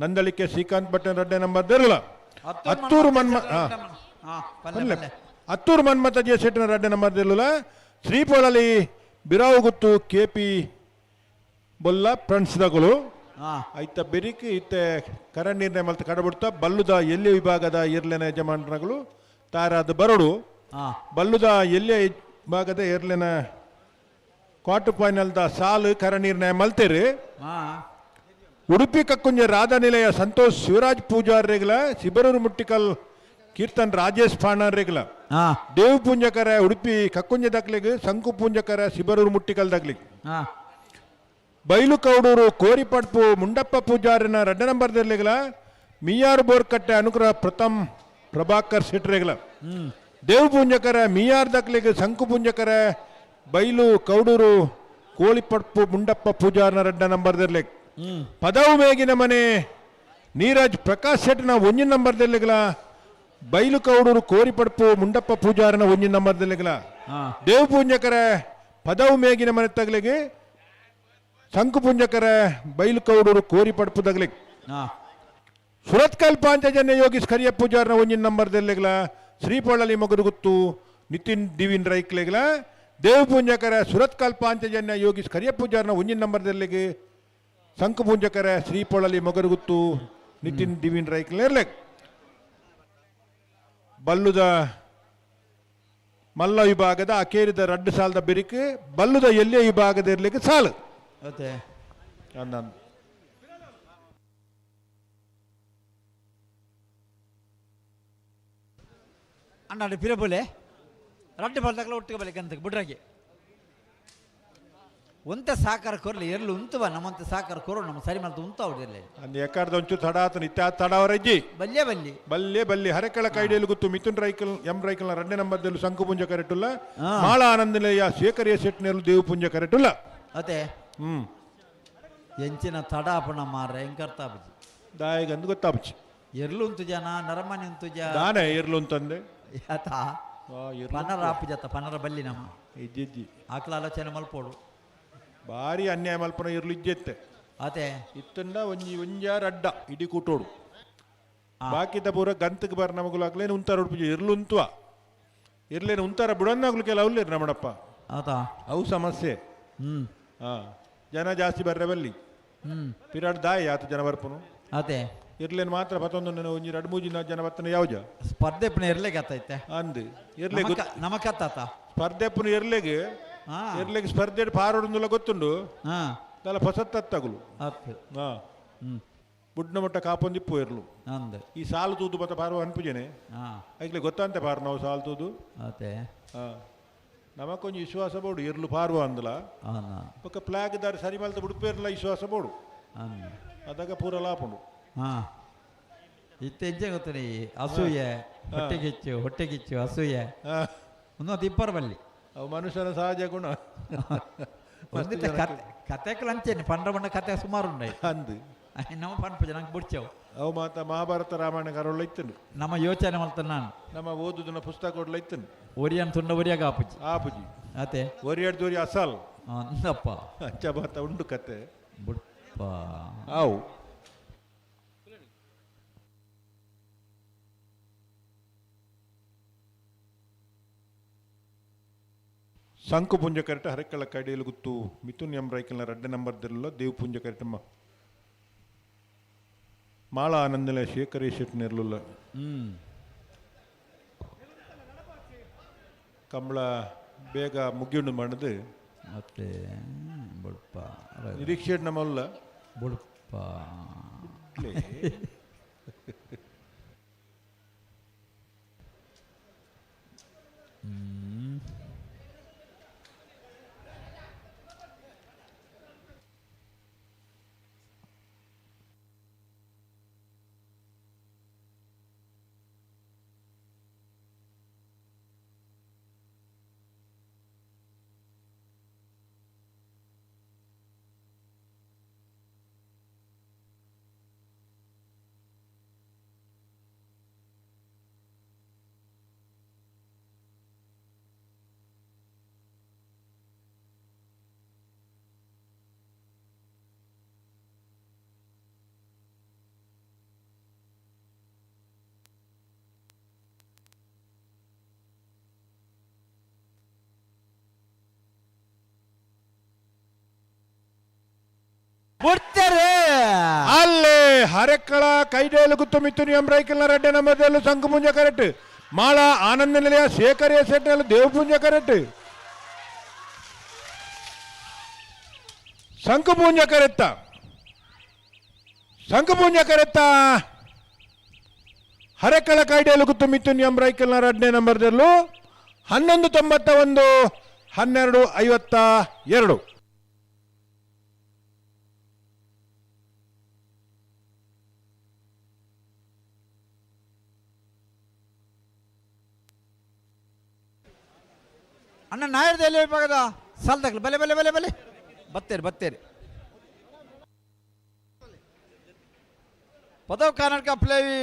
ನಂದಳಿಕೆ ಶ್ರೀಕಾಂತ್ ಭಟ್ಟನ ಎರಡನೇ ನಂಬರ್ ದೇರ್ಲುಲ. ಅತ್ತೂರು ಮನ್ಮ ಅತ್ತೂರು ಮನ್ಮಥ ಜೆ ಶೆಟ್ಟನ ಎರಡನೇ ನಂಬರ್ ದೇರ್ಲುಲ. ಶ್ರೀಪೊಳಲಿ ಬಿರಾವು ಗುತ್ತು ಕೆ ಪಿ ಬೊಲ್ಲ ಫ್ರೆಂಡ್ಸ್ದಗಳು. ಐತ ಬೆರಿಕ್ ಇತ್ತೆ ಕರ ನಿರ್ಣಯ ಮಲ್ತ ಕಡಬಿಡ್ತ ಬಲ್ಲುದ ಎಲ್ಲಿ ವಿಭಾಗದ ಎರ್ಲೆನ ಯಜಮಾನರುಗಳು ತಾರಾದ ಬರಡು. ಬಲ್ಲುದ ಎಲ್ಲಿ ವಿಭಾಗದ ಎರ್ಲೆನ ಕ್ವಾರ್ಟರ್ ಫೈನಲ್ದ ಸಾಲು ಕರ ನಿರ್ಣಯ ಮಲ್ತೇರು. ಉಡುಪಿ ಕಕ್ಕುಂಜ ರಾಧಾ ನಿಲಯ ಸಂತೋಷ್ ಶಿವರಾಜ್ ಪೂಜಾರ್ ರೇಗಲ ಸಿಬರೂರು ಮುಟ್ಟಿಕಲ್ ಕೀರ್ತನ್ ರಾಜೇಶ್ ಫಾಣರ್ ರೇಗಲ. ದೇವ್ ಪೂಂಜಕರ ಉಡುಪಿ ಕಕ್ಕುಂಜ ದಕ್ಲಿಗ್ ಶಂಕು ಪೂಂಜಕರ ಸಿಬರೂರು ಮುಟ್ಟಿಕಲ್ ದಕ್ಲಿಗ್. ಬೈಲು ಕೌಡೂರು ಕೋರಿಪಡ್ಪು ಮುಂಡಪ್ಪ ಪೂಜಾರಿನ ಎರಡನೇ ನಂಬರ್ ದರ್ಲಿಗಲ. ಮಿಯಾರು ಬೋರ್ಕಟ್ಟೆ ಅನುಗ್ರಹ ಪ್ರಥಮ್ ಪ್ರಭಾಕರ್ ಶೆಟ್ರೇಗಲ. ದೇವ್ ಪೂಂಜಕರ ಮಿಯಾರ್ ದಕ್ಲಿಗ್ ಶಂಕು ಪೂಂಜಕರ ಬೈಲು ಕೌಡೂರು ಕೋಳಿಪಡ್ಪು ಮುಂಡಪ್ಪ ಪೂಜಾರನ ಎರಡನೇ ನಂಬರ್ ದರ್ಲಿಗ್. ಪದವು ಮೇಗಿನ ಮನೆ ನೀರಜ್ ಪ್ರಕಾಶ್ ಶೆಟ್ಟನ ಒಂಜಿನ ನಂಬರ್ ದರ್ಲಿಗಲ. ಬೈಲು ಕೌಡೂರು ಕೋರಿಪಡ್ಪು ಮುಂಡಪ್ಪ ಪೂಜಾರನ ಒಂಜಿನ ನಂಬರ್ ದರ್ಲಿಗಲ. ದೇವ್ ಪೂಂಜಕರ ಪದವು ಮೇಗಿನ ಮನೆ ತಗಲಿಗೆ ಶಂಕು ಪುಂಜಕರ ಬೈಲು ಕೌಡೂರು ಕೋರಿಪಡ್ಪು ತಗಲಿಗ್. ಸುರತ್ಕಲ್ ಪಾಂಚಜನ್ಯ ಯೋಗೀಶ್ ಕರಿಯ ಪೂಜಾರನ ಒಂಜಿನ ನಂಬರ್ ದರ್ಲಿಗಲ. ಶ್ರೀಪೊಳಲಿ ಮಗುರುಗುತ್ತು ನಿತಿನ್ ದಿವಿನ್ ರೈಕ್ಲೆಗಲ. ದೇವ್ ಪೂಂಜಕರ ಸುರತ್ಕಲ್ ಪಾಂಚಜನ್ಯ ಯೋಗೀಶ್ ಕರಿಯ ಪೂಜಾರನ ಒಂಜಿನ ನಂಬರ್ ದರ್ಲಿಗೆ ಶಂಕು ಪೂಂಜಕರ ಶ್ರೀಪೊಳಲಿ ಮಗರುಗುತ್ತು ನಿತಿನ್ ದಿವಿನ್ ರೈಕ್ಲೇರ್ಲೆಗ್. ಬಲ್ಲುದ ಮಲ್ಲ ವಿಭಾಗದ ಅಕೇರಿದ ರಡ್ಡು ಸಾಲದ ಬೆರಿಕ್ ಬಲ್ಲುದ ಎಲ್ಲಿಯ ವಿಭಾಗದ ಇರ್ಲಿಕ್ಕೆ ಸಾಲು. ಅಣ್ಣ ಪಿರಬುಲೆ ರಡ್ಡು ಬಲ್ದಾಗಲ ಒಟ್ಟಿಗೆ ಬಲೆ ಗಂತಕ್ಕೆ ಬಿಡ್ರಾಗೆ ಒಂತೆ ಸಾಕಾರ ಕೊರ್ಲಿ ಎರ್ಲು ಉಂತುವ ನಮ್ಮಂತೆ ಸಾಕಾರ ಕೊರು ನಮ್ಮ ಸರಿ ಮಾಡ್ತು ಉಂತ ಅವ್ರಿಲ್ಲ. ಅಂದ್ ಎಕಾರ್ದ ಒಂಚೂರು ತಡ ಆತ ನಿತ್ಯ ತಡ ಅವರಜ್ಜಿ ಬಲ್ಲೆ ಬಲ್ಲಿ ಬಲ್ಲೆ ಬಲ್ಲಿ ಹರೆಕಳ ಕೈಡೇಲು ಗೊತ್ತು ಮಿಥುನ್ ರೈಕಲ್ ಎಂ ರೈಕಲ್ನ ಎರಡನೇ ನಂಬರ್ದಲ್ಲಿ ಶಂಕುಪುಂಜ ಕರೆಟುಲ್ಲ. ಮಾಳ ಆನಂದನಿಲಯ ಶೇಖರಿಯ ಶೆಟ್ನೇರು ದೇವಪುಂಜ ಕರೆಟುಲ್ಲ. ಅದೇ ಎಂಚಿನ ತಡ ಅಪಣ ಮಾರ್ರೆ ಎಂಕರ್ತಾಪುಜಿ ದಾಯಿಗಂದು ಗೊತ್ತಾಪುಜಿ ಎರ್ಲು ಉಂತು ಜನ ನರಮನೆ ಉಂತು ಜ ದಾನೆ ಎರ್ಲು ಅಂತಂದೆ ಯಾತ ಪನರ ಆಪುಜತ್ತ ಪನರ ಬಲ್ಲಿ ನಮ್ಮ ಇಜ್ಜಿಜ್ಜಿ ಆಕ್ಲ ಆಲೋಚನೆ ಮಲ್ಪೋಡು ಭಾರಿ ಅನ್ಯಾಯ ಮಲ್ಪನ ಇರ್ಲು ಇಜ್ಜೆತ್ತೆ ಅದೇ ಇತ್ತಂಡ ಒಂಜಿ ಒಂಜಾರು ಅಡ್ಡ ಇಡೀ ಕೂಟೋಡು ಬಾಕಿದ ಪೂರ ಗಂತಕ್ಕೆ ಬಾರ ನಮಗುಲಾಗ್ಲೇನು ಉಂತಾರ ಉಡುಪುಜಿ ಇರ್ಲು ಉಂತುವ ಇರ್ಲೇನು ಉಂತಾರ ಬುಡನ್ನಾಗ್ಲು ಕೆಲ ಅವ್ಲೇರು ನಮ್ಮಡಪ್ಪ ಆತಾ ಅವು ಸಮಸ್ಯೆ. ಜನ ಜಾಸ್ತಿ ಬರ್ರೆ ಬಲ್ಲಿ ಪಿರಾಡ್ ದಾಯಿ ಆತ ಜನ ಬರ್ಪನು ಅದೇ ಇರ್ಲೇನು ಮಾತ್ರ ಪತ್ತೊಂದು ಒಂಜಿ ಎರಡು ಮೂಜಿನ ಜನ ಬತ್ತನ ಯಾವ್ಜ ಸ್ಪರ್ಧೆ ಪುನ ಇರ್ಲೆಗೆ ಆತೈತೆ ಅಂದ್ ಇರ್ಲೆ ನಮಕತ್ತಾತ ಸ್ಪರ್ಧೆ ಪುನ ಇರ್ಲೆಗೆ ಇರ್ಲೆಗೆ ಸ್ಪರ್ಧೆ ಪಾರೋಡುಂದುಲ ಗೊತ್ತುಂಡು ದಲ ಹೊಸತ್ತತ್ತಗುಲು ಬುಡ್ನ ಮಟ್ಟ ಕಾಪೊಂದಿಪ್ಪು ಇರ್ಲು ಅಂದ್ ಈ ಸಾಲು ತೂದು ಬತ್ತ ಪಾರುವ ಅನ್ಪುಜನೆ ಐಕ್ಲೆ ಗೊತ್ತಂತೆ ಪಾರು ನಾವು ಸಾಲು ತೂದು ಅದೇ ನಮಕೊಂಜಿ ವಿಶ್ವಾಸ ಬೋಡು ಇರ್ಲು ಪಾರುವ ಅಂದಲ ಬೊಕ್ಕ ಪ್ಲಾಗ್ ದಾರಿ ಸರಿ ಮಲ್ತ ಬುಡುಪೇರ್ಲ ವಿಶ್ವಾಸ ಬೋಡು ಅದಾಗ ಪೂರ ಲಾಪುಂಡು. ಇತ್ತೆಂಚೆ ಗೊತ್ತನೆ ಅಸೂಯೆ ಹೊಟ್ಟೆಗಿಚ್ಚು ಹೊಟ್ಟೆಗಿಚ್ಚು ಅಸೂಯೆ ಒಂದು ಇಪ್ಪರ ಬಲ್ಲಿ ಅವು ಮನುಷ್ಯನ ಸಹಜ ಗುಣ. ಕತೆಕಲ ಅಂಚೇನೆ ಪಂಡ್ರ ಬಣ್ಣ ಕತೆ ಸುಮಾರು ಉಂಡೈ ಅಂದು ನಮ್ಮ ಪನ್ಪುಜ ನಂಗೆ ಬುಡ್ಚವು ಅವು ಮಾತ ಮಹಾಭಾರತ ರಾಮಾಯಣ ಕರೋಳ ಇತ್ತನು ನಮ್ಮ ಯೋಚನೆ ಮಲ್ತ ನಾನು ನಮ್ಮ ಓದುದನ್ನ ಪುಸ್ತಕ ಕೊಡ್ಲ ಇತ್ತನು ಒರಿಯನ್ ತುಂಡ ಒರಿಯಾಗ ಆಪುಜಿ ಆಪುಜಿ ಅತೆ ಒರಿಯಾಡ್ ದೋರಿ ಅಸಲ್ ಅಂದಪ್ಪ ಅಚ್ಚ ಮಾತ ಉಂಡು ಕತೆ ಬುಡ್ಪ ಆವು. ಶಂಕು ಪುಂಜ ಕರೆಟ ಹರೆಕಳ ಕಡಿಯಲು ಗುತ್ತು ಮಿಥುನ್ ಎಂ ರೈಕಲ್ನ ಎರಡನೇ ನಂಬರ್ ದಿರಲ್ಲ ದೇವ್ ಪುಂಜ ಕರೆಟಮ್ಮ ಮಾಳ ಆನಂದಲೆ ಶೇಖರಿ ಶೆಟ್ನಿರ್ಲಿಲ್ಲ. ಕಂಬಳ ಬೇಗ ಮುಗಿಯುಂಡು ಮಾಡದು ಮತ್ತೆ ಬುಡ್ಪ ನಿರೀಕ್ಷೆ ನಮ್ಮಲ್ಲ ಬುಡ್ಪ ಅಲ್ಲೇ ಹರೆಕ್ಕಳ ಕೈಡೇಲು ಗುತ್ತು ಮಿತ್ತುನಿ ಎಂಬ್ರೈಕಲ್ನ ರಡ್ಡೆ ನಮ್ಮದಲ್ಲೂ ಸಂಕುಪುಂಜ ಕರೆಕ್ಟ್ ಮಾಳ ಆನಂದ ನಿಲಯ ಶೇಖರಿಯ ಸೆಟ್ನಲ್ಲಿ ದೇವಪುಂಜ ಕರೆಕ್ಟ್ ಸಂಕುಪುಂಜ ಕರೆತ್ತ ಸಂಕುಪುಂಜ ಕರೆತ್ತ ಹರೆಕ್ಕಳ ಕೈಡೇಲು ಗುತ್ತು ಮಿತ್ತುನಿ ಎಂಬ್ರೈಕಲ್ನ ರಡ್ಡೆ ನಂಬರ್ದಲ್ಲೂ 11:91 12:52. ಅಣ್ಣ ನಾಯರ್ದಲ್ಲಿ ವಿಭಾಗದ ಸಾಲ್ದಾಗಲಿ ಬಲೆ ಬಲೆ ಬಲೆ ಬಲೆ ಬತ್ತೇರಿ ಬತ್ತೇರಿ ಪದವ್ ಕರ್ನಾಟಕ ಪ್ಲೇವಿ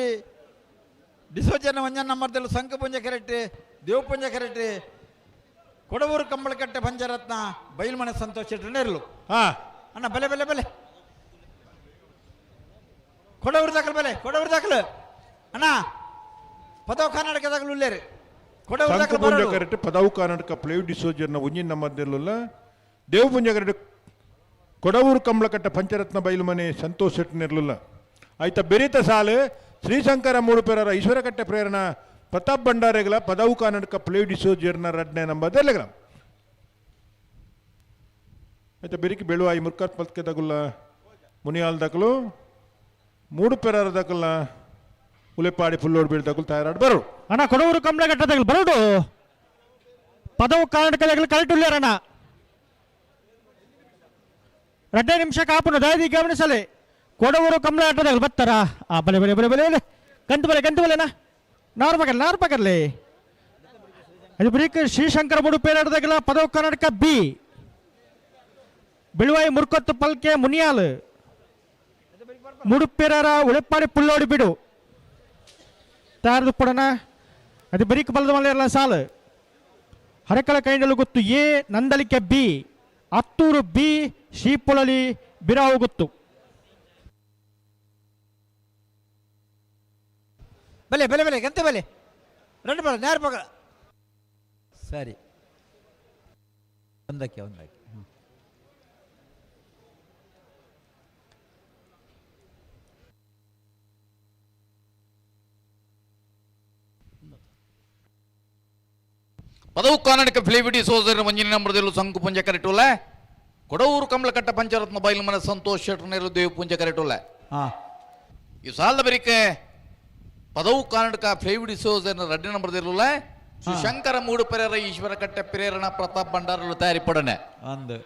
ಡಿಸೋಜನ ಒಂಜನ್ ನಂಬರ್ದಲ್ಲಿ ಸಂಕಪುಂಜ ಕೆರೆಟ್ಟಿ ದೇವಪುಂಜ ಕೆರೆಟ್ಟಿ ಕೊಡವೂರು ಕಂಬಳಕಟ್ಟೆ ಪಂಚರತ್ನ ಬೈಲ್ಮನೆ ಸಂತೋಷ್ ಶೆಟ್ಟರ್ ನೇರ್ಲು. ಅಣ್ಣ ಬಲೆ ಬಲೆ ಬಲೆ ಕೊಡವೂರು ದಾಖಲು ಬಲೆ ಕೊಡವೂರು ದಾಖಲು ಅಣ್ಣ ಪದವ್ ಕರ್ನಾಟಕ ದಾಖಲು ಉಲ್ಲೇರಿ ಕೊಡವೂರು ದಾಖಲು ಸಂಕಪುಂಜ ಬರಡು. ಕರೆಕ್ಟ್ ಪದವು ಕರ್ನಾಟಕ ಪ್ಲೇವ್ ಡಿಸೋಜರ್ನ ಒಂಜಿನ ನಮ್ಮದಲ್ಲ ದೇವಪುಂಜ ಕರೆಕ್ಟ್ ಕೊಡವೂರು ಕಂಬಳಕಟ್ಟ ಪಂಚರತ್ನ ಬೈಲುಮನೆ ಸಂತೋಷ್ ಶೆಟ್ಟನಿರಲಿಲ್ಲ. ಆಯ್ತಾ ಬೆರೀತ ಸಾಲು ಶ್ರೀಶಂಕರ ಮೂಡುಪೆರರ ಈಶ್ವರಕಟ್ಟೆ ಪ್ರೇರಣ ಪ್ರತಾಪ್ ಭಂಡಾರೆಗಳ ಪದವು ಕರ್ನಾಟಕ ಪ್ಲೇವ್ ಡಿಸೋಜರ್ನ ರಡ್ನೆ ನಂಬದೆಲ್ಲಗಳ ಆಯ್ತಾ ಬೆರಿಕಿ ಬೆಳುವಾಯಿ ಮುರ್ಕತ್ ಪಲ್ಕೆ ತಗುಲ್ಲ ಮುನಿಯಾಲ್ ದಕಲು ಮೂಡುಪೆರರ ದಕಲ್ಲ ಉಲೆಪಾಡಿ ಫುಲ್ಲೋಡ್ ಬೀಳ್ ತಗುಲ್ ತಯಾರಾಡ್ ಬರು. ಅಣ್ಣ ಕೊಡವೂರು ಕಂಬಳಕಟ್ಟೆ ಬರೋಡು ಪದವು ಕರ್ನಾಟಕದಲ್ಲಿ ಕರೆಕ್ಟ್ ಉಳ್ಳಾರಣ್ಣ 2 ನಿಮಿಷ ಕಾಪುನ ದಯದಿ ಗಮನಿಸಲಿ ಕೊಡವೂರು ಕಮಲ ಆಟದಾಗ ಬರ್ತಾರ ಆ ಬಲೆ ಬಲೆ ಬಲೆ ಬಲೆ ಬಲೆ ಕಂತು ಬಲೆ ಕಂತು ಬಲೆನಾ ನಾರು ಪಕರ್ಲಿ ನಾರು ಪಕರ್ಲಿ ಅದು ಬ್ರೀಕ್ ಶ್ರೀಶಂಕರ ಬುಡು ಪೇರಾಟದಾಗಲ ಪದವು ಕರ್ನಾಟಕ ಬಿ ಬಿಳುವಾಯಿ ಮುರ್ಕೊತ್ತು ಪಲ್ಕೆ ಮುನಿಯಾಲ್ ಮುಡುಪೇರರ ಉಳೆಪ್ಪಾಡಿ ಪುಲ್ಲೋಡಿ ಬಿಡು ತಯಾರದು ಪಡೋಣ ಅದು ಬರೀಕ್ ಬಲದ ಮಲ್ಲ ಸಾಲು ಹರಕಳ ಕೈಂಡಲು ಗೊತ್ತು A Nandalike B Attur B Sripolali Biravu ಗೊತ್ತು. ಬಲೆ ಬಲೆ ಬಲೆ ಗಂತೆ ಬಲೆ రెండు ಬಲ ನೇರ ಪಕ್ಕ ಸರಿ ಒಂದಕ್ಕೆ ಒಂದಕ್ಕೆ ಪದವು ಕರ್ನಾಟಕ ಫ್ಲೇವಿಡಿ ಸೋದರ ಮಂಜಿನ ನಂಬರದಲ್ಲೂ ಸಂಕು ಪುಂಜ ಕರೆಟುಲ್ಲ ಕೊಡವೂರು ಕಮಲಕಟ್ಟ ಪಂಚರತ್ನ ಬೈಲು ಮನೆ ಸಂತೋಷ್ ಶೆಟ್ಟರ್ ದೇವ ಪುಂಜ ಕರೆಟುಲ್ಲ. ಈ ಸಾಲದ ಬರಿಕೆ ಪದವು ಕರ್ನಾಟಕ ಫ್ಲೇವಿಡಿ ಸೋದರನ ರಡ್ಡೆ ನಂಬರದಿರಲಿಲ್ಲ ಶ್ರೀಶಂಕರ ಮೂಡುಪೆರರ ಈಶ್ವರ ಕಟ್ಟೆ ಪ್ರೇರಣ ಪ್ರತಾಪ್ ಭಂಡಾರಲು ತಯಾರಿ ಪಡನೆ ಅಂದು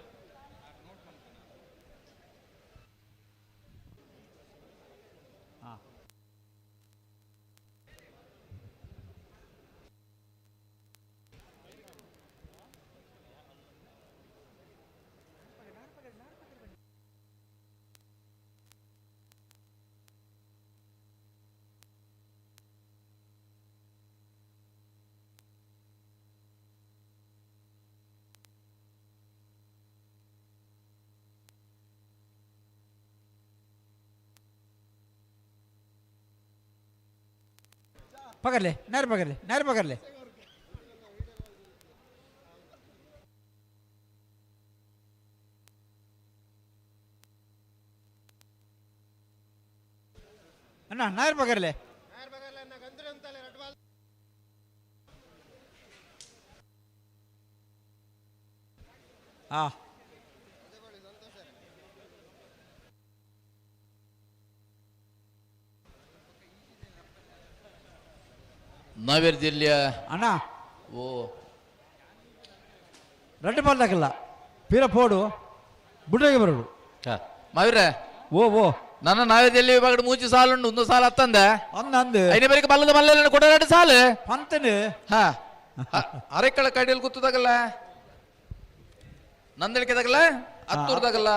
पकड़ ले नर पकड़ ले नर पकड़ ले अन्ना नायर पकड़ ले ಆ ನಾವೇರ್ ಜಿಲ್ಲೆಯ ಅಣ್ಣ ಓ ರಡ್ಡು ಬಾಲ್ದಾಕಲ್ಲ ಪೀರ ಪೋಡು ಬುಡ್ರೆಗೆ ಬರೋಡು ಮಾವೀರ ಓ ಓ ನನ್ನ ನಾವೇ ಜಿಲ್ಲೆ ವಿಭಾಗದ ಮೂಜಿ ಸಾಲು ಉಂಡು ಒಂದು ಸಾಲ ಹತ್ತಂದ ಅಂದ ಐನೇ ಬೇರೆ ಬಲ್ಲದ ಮಲ್ಲೆಲ್ಲ ಕೊಡ ಎರಡು ಸಾಲು ಪಂತನು ಹಾ ಅರೆಕಳ ಕಡಿಯಲ್ಲಿ ಗೊತ್ತದಾಗಲ್ಲ ನಂದಳಿಕೆದಾಗಲ್ಲ ಹತ್ತೂರ್ದಾಗಲ್ಲ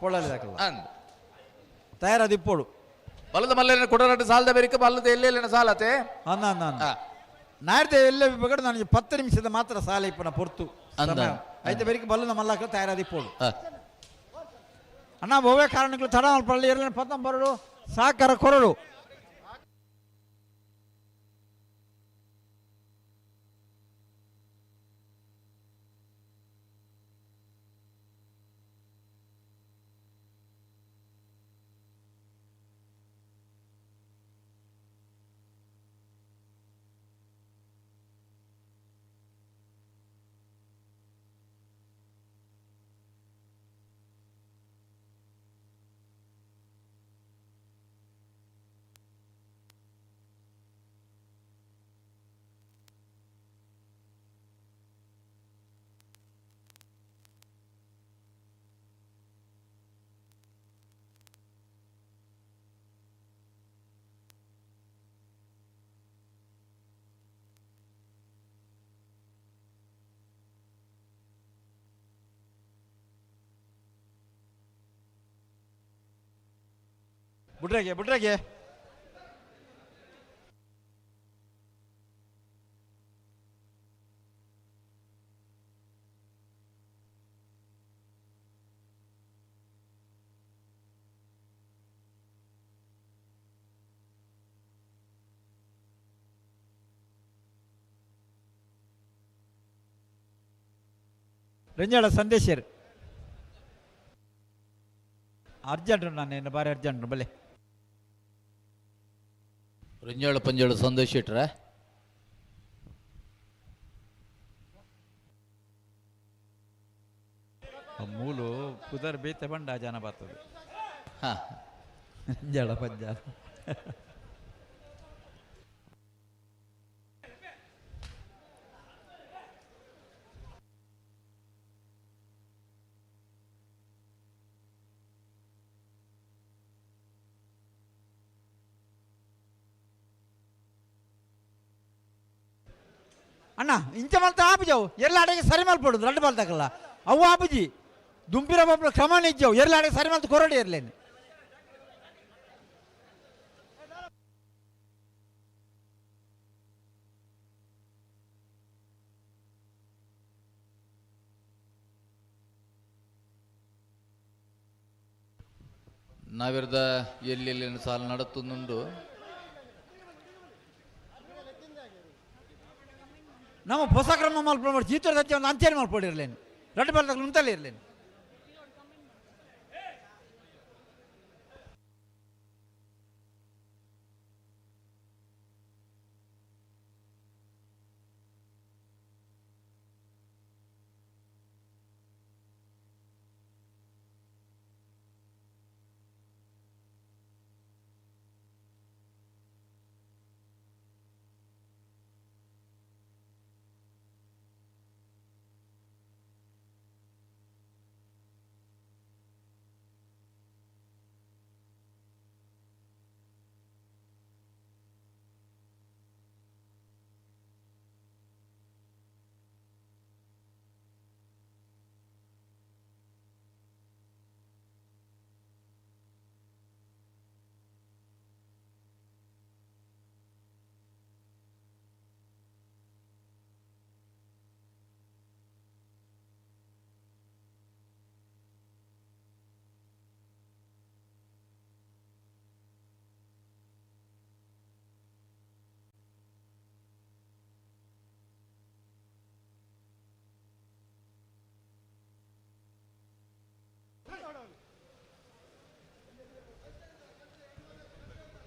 ಪೊಳ್ಳಾಲಿದಾಗಲ್ಲ ಅಂದ್ ತಯಾರಾದ ಇಪ್ಪೋಡು ಬಲ್ಲದ ಮಲ್ಲೆಲ್ಲ ಕೊಡ ಎರಡು ಸಾಲದ ಬೇರೆ ಬಲ್ಲದ ಎಲ್ಲೆಲ್ಲ ಸಾಲತೆ ಅಂದ ಅಂದ ಅಂದ ನಾಡ್ದೆ ಎಲ್ಲ ವಿಭಾಗಡು ನನಗೆ 10 ನಿಮಿಷದ ಮಾತ್ರ ಸಾಲ ಇಪ್ಪನ ಪೊರ್ತು ಅಂದ. ಐತೆ ಬೇರೆ ಬಲ್ಲದ ಮಲ್ಲಾಕ ತಯಾರಾದ ಇಪ್ಪೋಡು ಅಣ್ಣ ಒವ್ವೇ ಕಾರಣಗಳು ತಡ ಪಳ್ಳಿ ಇರಲಿ ಪತ್ತಂಬರಡು ಸಾಕಾರ ಕೊರಡು ಬುಡ್ರೆಗೆ ಬುಡ್ರೆಗೆ ರಂಜಾಳ ಸಂದೇಶರ್ ಅರ್ಜೆಂಟ್ ನಾನು ಬಾರಿ ಅರ್ಜೆಂಟ್ ಬಲೆ ರಿಂಜಾಳ ಪಂಜಾಳ ಸಂದೇಶ ಇಟ್ರೆ ಮೂಲು ಪುದರ್ ಬೇತೆ ಬಂಡ ಜನ ಬರ್ತದೆ ಹಾ ರಂಜಾಳ ಪಂಜಾಳ ಅಣ್ಣ ಇಂಚ ಮಲ್ತ ಆಪುಜವು ಎಲ್ಲ ಅಡೆಗೆ ಸರಿ ಮಲ್ಪಡು ರಡ್ಡು ಮಲ್ತಕಲ್ಲ ಅವು ಆಪುಜಿ ದುಂಪಿರ ಬೊಬ್ಬ ಕ್ರಮ ನಿಜ್ಜವು ಎಲ್ಲ ಅಡೆಗೆ ಸರಿ ಮಲ್ತ ಕೊರಡಿ ಇರ್ಲೇನು ನಾವಿರದ ಎಲ್ಲಿ ಎಲ್ಲಿ ಸಾಲ ನಡತ್ತುಂಡು ನಮ್ಮ ಹೊಸ ಕ್ರಮ ಮಲ್ಪ ಮಾಡಿ ಚೀತೂರು ಸತ್ಯ ಒಂದು ಅಂಚೆನೆ ಮಲ್ಪಡಿರ್ಲೇನು ರಡ್ಡು ಮಲ್ತಕಲ್ಲ ಉಂತಲೇ ಇರ್ಲೇನು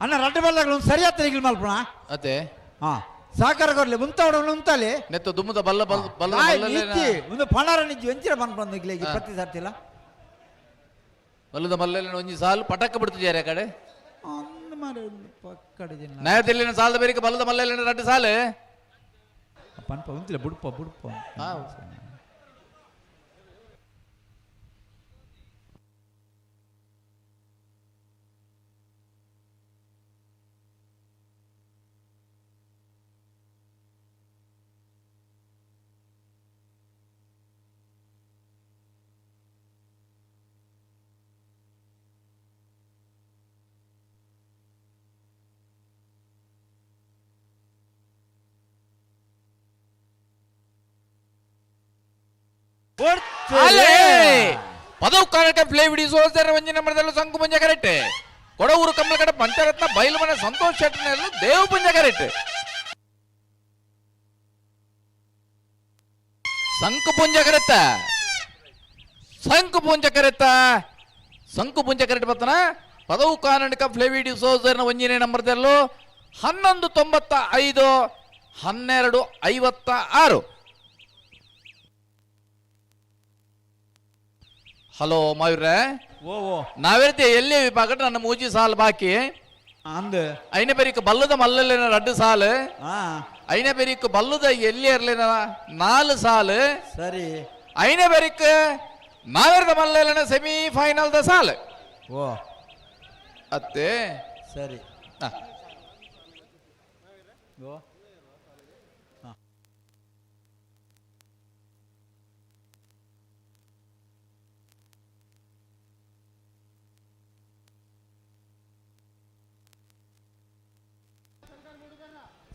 ಅಣ್ಣ ರಡ್ಡು ಬಲ್ಲಗಳು ಸರಿಯಾದ ತೆಗಿಲ್ ಮಲ್ಪಣ ಅದೇ ಹಾಂ ಸಾಕಾರ ಕೊರ್ಲೆ ಮುಂತಾವಡ ಉಂತಾಲೆ ನೆತ್ತ ದುಮ್ಮದ ಬಲ್ಲ ಬಲ್ಲ ಬಲ್ಲ ಒಂದು ಪಣಾರ ನಿಜ್ಜಿ ಒಂಚಿರ ಪನ್ಪಂದು ಇಗ್ಲೇಗಿ ಪ್ರತಿ ಸರ್ತಿಲ್ಲ ಬಲ್ಲದ ಮಲ್ಲಲ್ಲಿ ಒಂಜಿ ಸಾಲು ಪಟಕ ಬಿಡ್ತಿದ್ದಾರೆ ಕಡೆ ನಯದಲ್ಲಿನ ಸಾಲದ ಬೇರೆ ಬಲ್ಲದ ಮಲ್ಲಲ್ಲಿ ರಡ್ಡು ಸಾಲು ಪನ್ಪ ಉಂತಿಲ್ಲ ಬುಡ್ಪ ಬುಡ್ಪ. ಪದವು ಕಾರಣಕ್ಕೆ ಪ್ಲೇ ಬಿಡಿಸುವ ಒಂಜಿ ನಂಬರ್ದಲ್ಲೂ ಸಂಕು ಪುಂಜ ಕರೆಕ್ಟ್. ಕೊಡವೂರು ಕಮ್ಮಲಕಡೆ ಪಂಚರತ್ನ ಬೈಲುಮನೆ ಸಂತೋಷ್ ಶೆಟ್ಟನಲ್ಲಿ ದೇವ ಪುಂಜ ಕರೆಕ್ಟ್. ಸಂಕು ಪುಂಜ ಕರೆತ್ತ ಸಂಕು ಪುಂಜ ಕರೆತ್ತ ಸಂಕು ಪುಂಜ ಕರೆಕ್ಟ್ ಬರ್ತನ. ಪದವು ಕಾರಣಕ ಫ್ಲೇವಿ ಡಿಸೋಜರ್ನ ಒಂಜಿನೇ ನಂಬರ್ದಲ್ಲೂ 11.95 12.56. ಹಲೋ ಮಾಯೂರ್ರೆ, ನಾವಿರ್ತಿ ಎಲ್ಲಿ ವಿಭಾಗ ನನ್ನ ಮೂಜಿ ಸಾಲು ಬಾಕಿ ಅಂದ ಐನ ಬೆರಿಕ್ ಬಲ್ಲದ ಮಲ್ಲಲಿನ ರಡ್ಡು ಸಾಲು, ಐನ ಬೆರಿಕ್ ಬಲ್ಲದ ಎಲ್ಲಿ ಇರ್ಲಿನ 4 ಸಾಲು, ಸರಿ ಐನ ಬೆರಿಕ್ ನಾವಿರ್ದ ಮಲ್ಲಲಿನ ಸೆಮಿ ಫೈನಲ್ the ಸಾಲು. ಓ ಅತ್ತೆ ಸರಿ.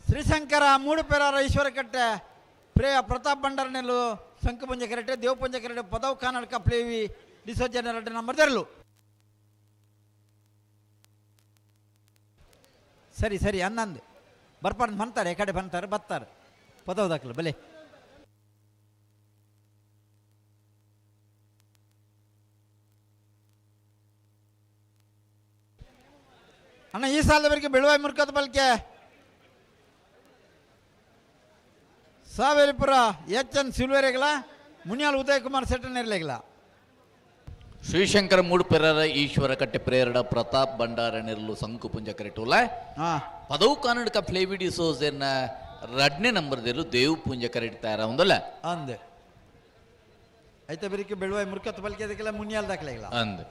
ಶ್ರೀಶಂಕರ ಮೂಡುಪೆರಾರ ಈಶ್ವರಕಟ್ಟೆ ಪ್ರೇಯ ಪ್ರತಾಪ್ ಭಂಡಾರನೆಲ್ಲು ಶಂಕುಪುಂಜ ಕರೆಟೆ ದೇವಪುಂಜ ಕರೆಟೆ ಪದವು ಕಾನಡ್ಕ ಪ್ಲೇವಿ ಡಿಸೋಜನ ನಂಬರ್ ತೆರಲು. ಸರಿ ಸರಿ ಅನ್ನಂದು ಬರ್ಪಾಡ್ ಬಂತಾರೆ ಕಡೆ ಬಂತಾರೆ ಬರ್ತಾರೆ ಪದವು ದಾಖಲು ಬಲೆ. ಅಣ್ಣ ಈ ಸಾಲದವರೆಗೆ ಬೆಳುವಾಯಿ ಮುರ್ಕದ ಬಲ್ಕೆ ಸಾವೇರಿಪುರ ಎಚ್ ಎನ್ ಸಿಲ್ವೇರೆಗಳ ಮುನಿಯಾಲ್ ಉದಯ್ ಕುಮಾರ್ ಸೆಟ್ಟನ್ ಇರಲಿಲ್ಲ. ಶ್ರೀಶಂಕರ ಮೂಡುಪೆರರ ಈಶ್ವರ ಕಟ್ಟೆ ಪ್ರೇರಣ ಪ್ರತಾಪ್ ಭಂಡಾರ ನೆರಳು ಸಂಕು ಪುಂಜ ಕರೆಟುಲ ಪದವು ಕನ್ನಡಕ ಫ್ಲೇವಿಡಿ ಸೋಸೆನ್ನ ರಡ್ನೇ ನಂಬರ್ದಲ್ಲೂ ದೇವು ಪುಂಜ ಕರೆಡ್ತಾರ ಒಂದಲ್ಲ ಅಂದೆ ಐತ ಬೆರಿಕೆ ಬೆಳುವಾಯಿ ಮುರ್ಕತ್ ಬಲ್ಕೆ ಅದಕ್ಕೆಲ್ಲ ಮುನಿಯಾಲ್ ದಾಖಲೆ ಇಲ್ಲ ಅಂದ್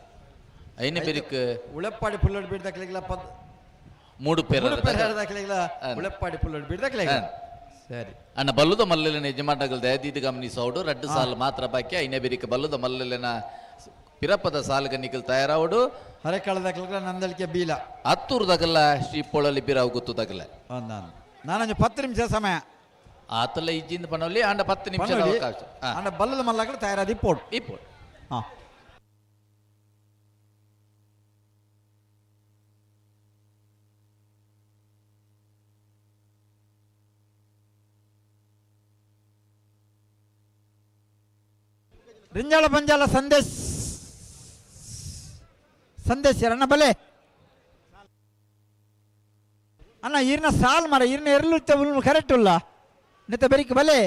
ಐನ ಬೆರಿಕ್ ಉಳೆಪ್ಪಾಡಿ ಪುಲ್ಲಡ್ ಬೀಡ್ ದಾಖಲೆ ಇಲ್ಲ ಪದ ಮೂಡು ಪೆರರ ದಾಖಲೆ ಇಲ್ಲ ಉಳೆಪ್ಪಾಡಿ ಪುಲ್ಲಡ್ ಬೀಡ್ ದಾಖಲೆ ಇಲ್ಲ. ಸರಿ ಅಣ್ಣ ಬಲ್ಲುದ ಮಲ್ಲಲಿನ ಯಜಮಾನಗಳು ದಯದೀದ ಗಮನಿಸೋಡು ರಡ್ಡು ಸಾಲು ಮಾತ್ರ ಬಾಕಿ ಐನ ಬೆರಿಕೆ ಬಲ್ಲುದ ಮಲ್ಲಲಿನ ಪಿರಪದ ಸಾಲುಗನ್ನಿಕಲ್ ತಯಾರಾವಡು ಹರೆಕಾಳದಾಗಲ ನಂದಳಿಕೆ ಬೀಲ ಹತ್ತೂರ್ದಾಗಲ್ಲ ಶ್ರೀಪೊಳಲಿ ಬಿರಾವು ಗೊತ್ತದಾಗಲ್ಲ ನಾನೊಂದು 10 ನಿಮಿಷ ಸಮಯ ಆತಲ್ಲ ಇಜ್ಜಿಂದ ಪಣವಲ್ಲಿ ಅಂಡ 10 ನಿಮಿಷ ಅವಕಾಶ ಅಂಡ ಬಲ್ಲದ ಮಲ್ಲಗಳು ತಯಾರಾದ ಇಪ್ಪೋಡು ಇಪ್ಪೋಡು. ಹಾಂ ರಿಂಜಾಳ ಪಂಜಾಲ ಸಂದೇಶ್ ಸಂದೇಶ್ ಅಣ್ಣ ಬಲೆ ಅಣ್ಣ ಈರ್ನ ಸಾಲ್ ಮರ ಈರ್ನ ಎರಲು ಕರೆಕ್ಟ್ ಉಲ್ಲ ನೆತ್ತ ಬೆರಿಕ್ ಬಲೆ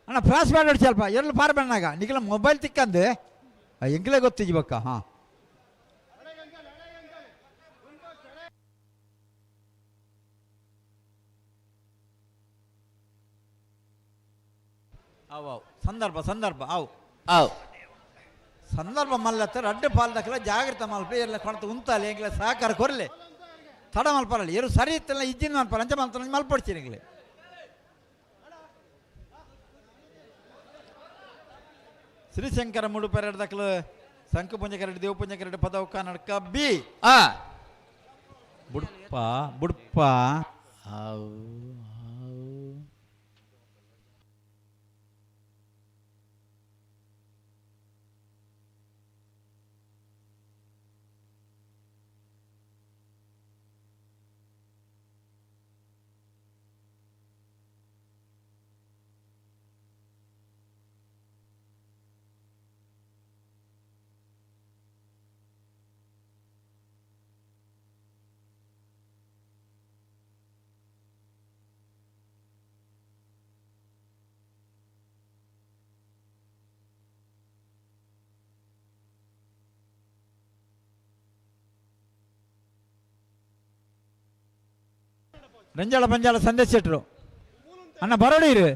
ಅಣ್ಣ ಫ್ಲಾಶ್ ಬ್ಯಾಡ್ ಸ್ವಲ್ಪ ಎರಲು ಪಾರ್ಬಣ್ಣಾಗ ನಿಖಲ ಮೊಬೈಲ್ ತಿಕ್ಕಂದು ಎಂಗ್ಲೇ ಗೊತ್ತಿಜಿ ಬಕ್ಕ. ಹಾಂ ಅವು ಅವು ಸಂದರ್ಭ ಸಂದರ್ಭ ಅವು ಅವು ಸಂದರ್ಭ ಮಲ್ಲತ್ತ ರಡ್ಡು ಪಾಲ್ದಕ್ಕಲ್ಲ ಜಾಗ್ರತೆ ಮಲ್ಪ ಎಲ್ಲ ಕೊಣತ ಉಂತಾಲೆ ಎಂಗ್ಲ ಸಹಕಾರ ಕೊರ್ಲೆ ತಡ ಮಲ್ಪರಲ್ಲ ಎರು ಸರಿ ಇತ್ತಲ್ಲ ಇಜ್ಜಿನ ಮಲ್ಪರ ಅಂಚ ಮಲ್ತ ಮಲ್ಪಡ್ತೀನಿ ಎಂಗ್ಲೆ. ಶ್ರೀಶಂಕರ ಮುಡುಪೆರಡು ದಕ್ಕಲು ಶಂಕು ಪುಂಜ ಕರಡು ದೇವ ಪುಂಜ ಕರಡು ಪದವು ಕನ್ನಡಕ ಬಿ ಬುಡ್ಪ ಬುಡ್ಪ ರಂಜಾಳ ಪಂಜಾಳ ಸಂದೇಶ್ ಶೆಟ್ರು ಅಣ್ಣ ಬರೋಡಿರು.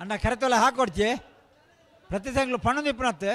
ಅಣ್ಣ ಕರೆತೊಲೆ ಹಾಕೊಡ್ಚಿ ಪ್ರತಿ ತಿಂಗಳು ಪಣ್ಣೊಂದು ಇಪ್ಪನತ್ತೆ.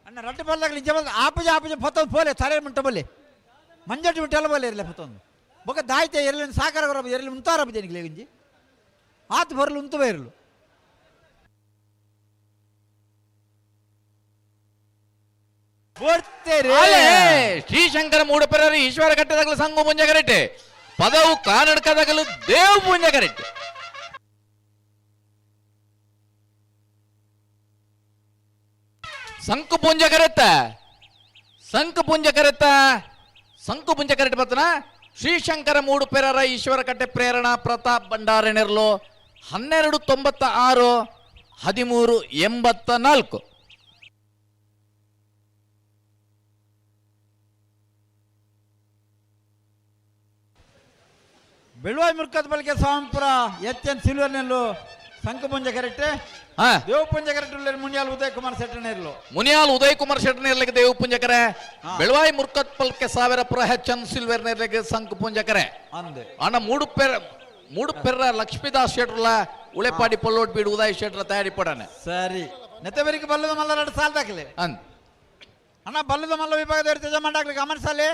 ಅಣ್ಣ ರಡ್ಡು ಬಲ್ಲಾಗಲಿ ಜಬಲ್ ಆಪಜ ಆಪಜ ಫತ್ತೊಂದು ಪೋಲೆ ತಲೆ ಮುಂಟ ಬಲ್ಲೆ ಮಂಜಟ್ಟು ಬಿಟ್ಟೆಲ್ಲ ಬಲ್ಲೆ ಇರಲಿ ಫತ್ತೊಂದು ಬೊಕ ದಾಯ್ತೆ ಎರಲಿ ಸಾಕಾರ ಎರಲಿ ಉಂತಾರ ಬಜನಿಗೆ ಗುಂಜಿ ಆತ ಬರಲು ಉಂತುವ ಇರಲು ಶ್ರೀಶಂಕರ ಮೂಡಪೆರರು ಈಶ್ವರ ಕಟ್ಟದಾಗಲು ಸಂಗು ಪುಂಜ ಕರೆಕ್ಟ್ ಪದವು ಕಾನಡ್ಕದಾಗಲು ದೇವ್ ಪುಂಜ ಕರೆಕ್ಟ್. ಸಂಕು ಪುಂಜ ಕರೆತ್ತ ಸಂಕು ಪುಂಜ ಕರೆತ್ತ ಸಂಕು ಪುಂಜ ಕರೆಕ್ಟ್ ಬರ್ತನ ಶ್ರೀಶಂಕರ ಮೂಡುಪೆರರ ಈಶ್ವರ ಕಟ್ಟೆ ಪ್ರೇರಣಾ ಪ್ರತಾಪ್ ಭಂಡಾರನೆರ್ಲು 1296 1384. ಬೆಳುವಾಯಿ ಮುರ್ಕದ ಬಳಿಕೆ ಸ್ವಾಮಿಪುರ ಎಚ್ ಎನ್ ಸಿಲ್ವರ್ ನೆಲ್ಲು ಸಂಕಪುಂಜ ಕರೆಕ್ಟ್ ದೇವಪುಂಜ ಕರೆಕ್ಟ್ ಮುನಿಯಾಲ್ ಉದಯ್ ಕುಮಾರ್ ಶೆಟ್ಟನೇರ್ಲು ಮುನಿಯಾಲ್ ಉದಯ್ ಕುಮಾರ್ ಶೆಟ್ಟನೇರ್ಲಿಗೆ ದೇವಪುಂಜ ಕರೆ ಬೆಳವಾಯಿ ಮುರ್ಕತ್ ಪಲ್ಕೆ ಸಾವಿರಪುರ ಎಚ್ ಎನ್ ಸಿಲ್ವರ್ ನೇರ್ಲಿಗೆ ಸಂಕಪುಂಜ ಕರೆ ಅಂದೆ ಅಣ್ಣ ಮೂಡುಪೆರ್ರ ಲಕ್ಷ್ಮೀದಾಸ್ ಶೆಟ್ರಲ ಉಳೆಪಾಡಿ ಪಲ್ಲೋಟ್ ಬೀಡು ಉದಯ್ ಶೆಟ್ರ ತಯಾರಿ ಪಡನೆ ಸರಿ ನೆತ್ತಬೆರಿಗೆ ಬಲ್ಲದ ಮಲ್ಲ ಎರಡು ಸಾಲ ದಾಖಲೆ ಅಂದ್ ಅಣ್ಣ ಬಲ್ಲದ ಮಲ್ಲ ವಿಭಾಗದ ತೇಜ ಮಂಡಾಗ್ಲಿ ಗಮನ ಸಾಲೆ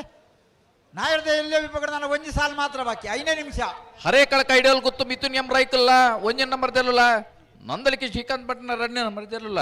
ನಾ ಹೇಳ್ದೆ ಎಲ್ಲೇ ವಿಭಾಗದ ನಾನು ಒಂಜಿ ಸಾಲ ಮಾತ್ರ ಬಾಕಿ 5 ನಿಮಿಷ ಹರೇ ಕಳಕ ಐಡಿಯಲ್ ಗೊತ್ತು ಮಿಥುನ್ ಎಂ ರೈಕಲ್ಲ ಒಂಜಿ ನಂಬರ್ ತೆಲ್ಲಲ್ಲ ನಂದಲಿಕೆ ಶ್ರೀಕಾಂತ್ ಭಟ್ನ 2ನೇ ನಂಬರ್ ತೆಲ್ಲಲ್ಲ.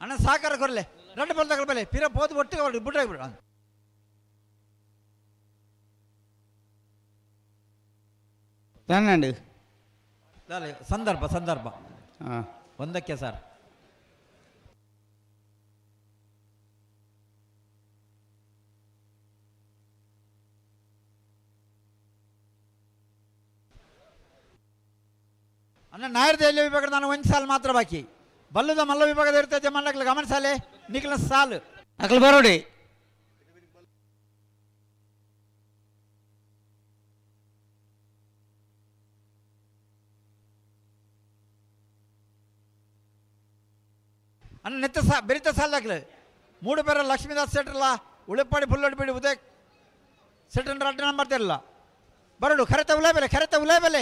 ಅಣ್ಣ ಸಾಕಾರ ಕೊರಲೆ రెండు ಬಲ್ದಗಳ ಬಲೆ ಪಿರ ಪೋದು ಒಟ್ಟಿಗೆ ಹೊರಡು ಬಿಟ್ರೆ ಬಿಡು. ತನ್ನಂಡು ಸಂದರ್ಭ ಸಂದರ್ಭ ಒಂದಕ್ಕೆ ಸರ್. ಅಣ್ಣ ನಾಯರ್ದ ಎಲ್ಲಿ ವಿಭಾಗ ನಾನು ಒಂದು ಸಾಲು ಮಾತ್ರ ಬಾಕಿ ಬಲ್ಲದ ಮಲ್ಲ ವಿಭಾಗದ ಇರ್ತದೆ ಮಲ್ಲಕ್ಲ ಗಮನ ಸಾಲೆ ನಿಖಲ ಸಾಲು ಅಕಲ್ ಬರೋಡಿ. ಅಣ್ಣ ನೆತ್ತ ಸಾ ಬೆರಿತ ಸಾಲದಾಕ್ಲೆ ಮೂಡು ಪೇರ ಲಕ್ಷ್ಮೀದಾಸ್ ಸೆಟ್ರಲ್ಲ ಉಳೆಪ್ಪಾಡಿ ಪುಲ್ಲೋಡಿ ಬೀಡು ಉದಯ್ ಸೆಟ್ರನ್ ರಡ್ಡ ನಂಬರ್ ತೆರಲ್ಲ ಬರಡು ಖರೆತ ಉಲೇ ಬೆಲೆ ಖರೆತ ಉಲೇ ಬೆಲೆ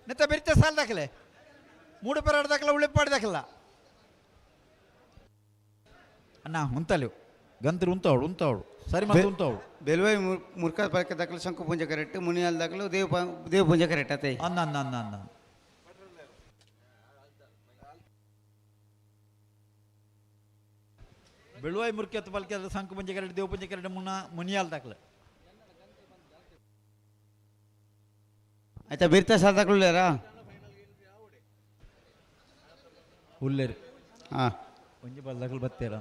ನೆತ್ತ ಬೆರಿತ ಸಾಲದಾಕ್ಲೆ ಮೂಡು ಪೇರ ದಾಖಲ ಉಳೆಪ್ಪಾಡಿ ದಾಖಲ ಅಣ್ಣ ಉಂತಲು ಗಂತ್ರಿ ಉಂತಾವಳು ಉಂತಾವಳು ಸರಿ ಮತ್ತೆ ಉಂತಾವಳು ಬೆಲ್ವೈ ಮುರ್ಕ ಪರಕೆ ದಾಖಲೆ ಶಂಕು ಪೂಂಜೆ ಕರೆಕ್ಟ್ ಮುನಿಯಾಲ್ ದಾಖಲು ದೇವ ದೇವ ಪೂಂಜೆ ಕರೆಕ್ಟ್ ಅತ್ತೆ ಅನ್ನ ಅನ್ನ ಅನ್ನ ಅನ್ನ ಬೆಳುವಾಯಿ ಮುರ್ಕೆತ್ ಪಲ್ಕೆ ಸಂಕು ಪಂಜೆ ಕರೆಕ್ಟ್ ದೇವ ಪಂಜೆ ಕರೆಕ್ಟ್ ಮುನ್ನ ಮುನಿಯಾಲ್ ದಾಖಲೆ ಆಯ್ತಾ ಬಿರ್ತಾ ಸಾಲ ದಾಖಲು ಉಲ್ಲೇರು ಹಾಂ ಒಂಜಿ ಬಲ್ ದಾಖಲು ಬತ್ತೇರ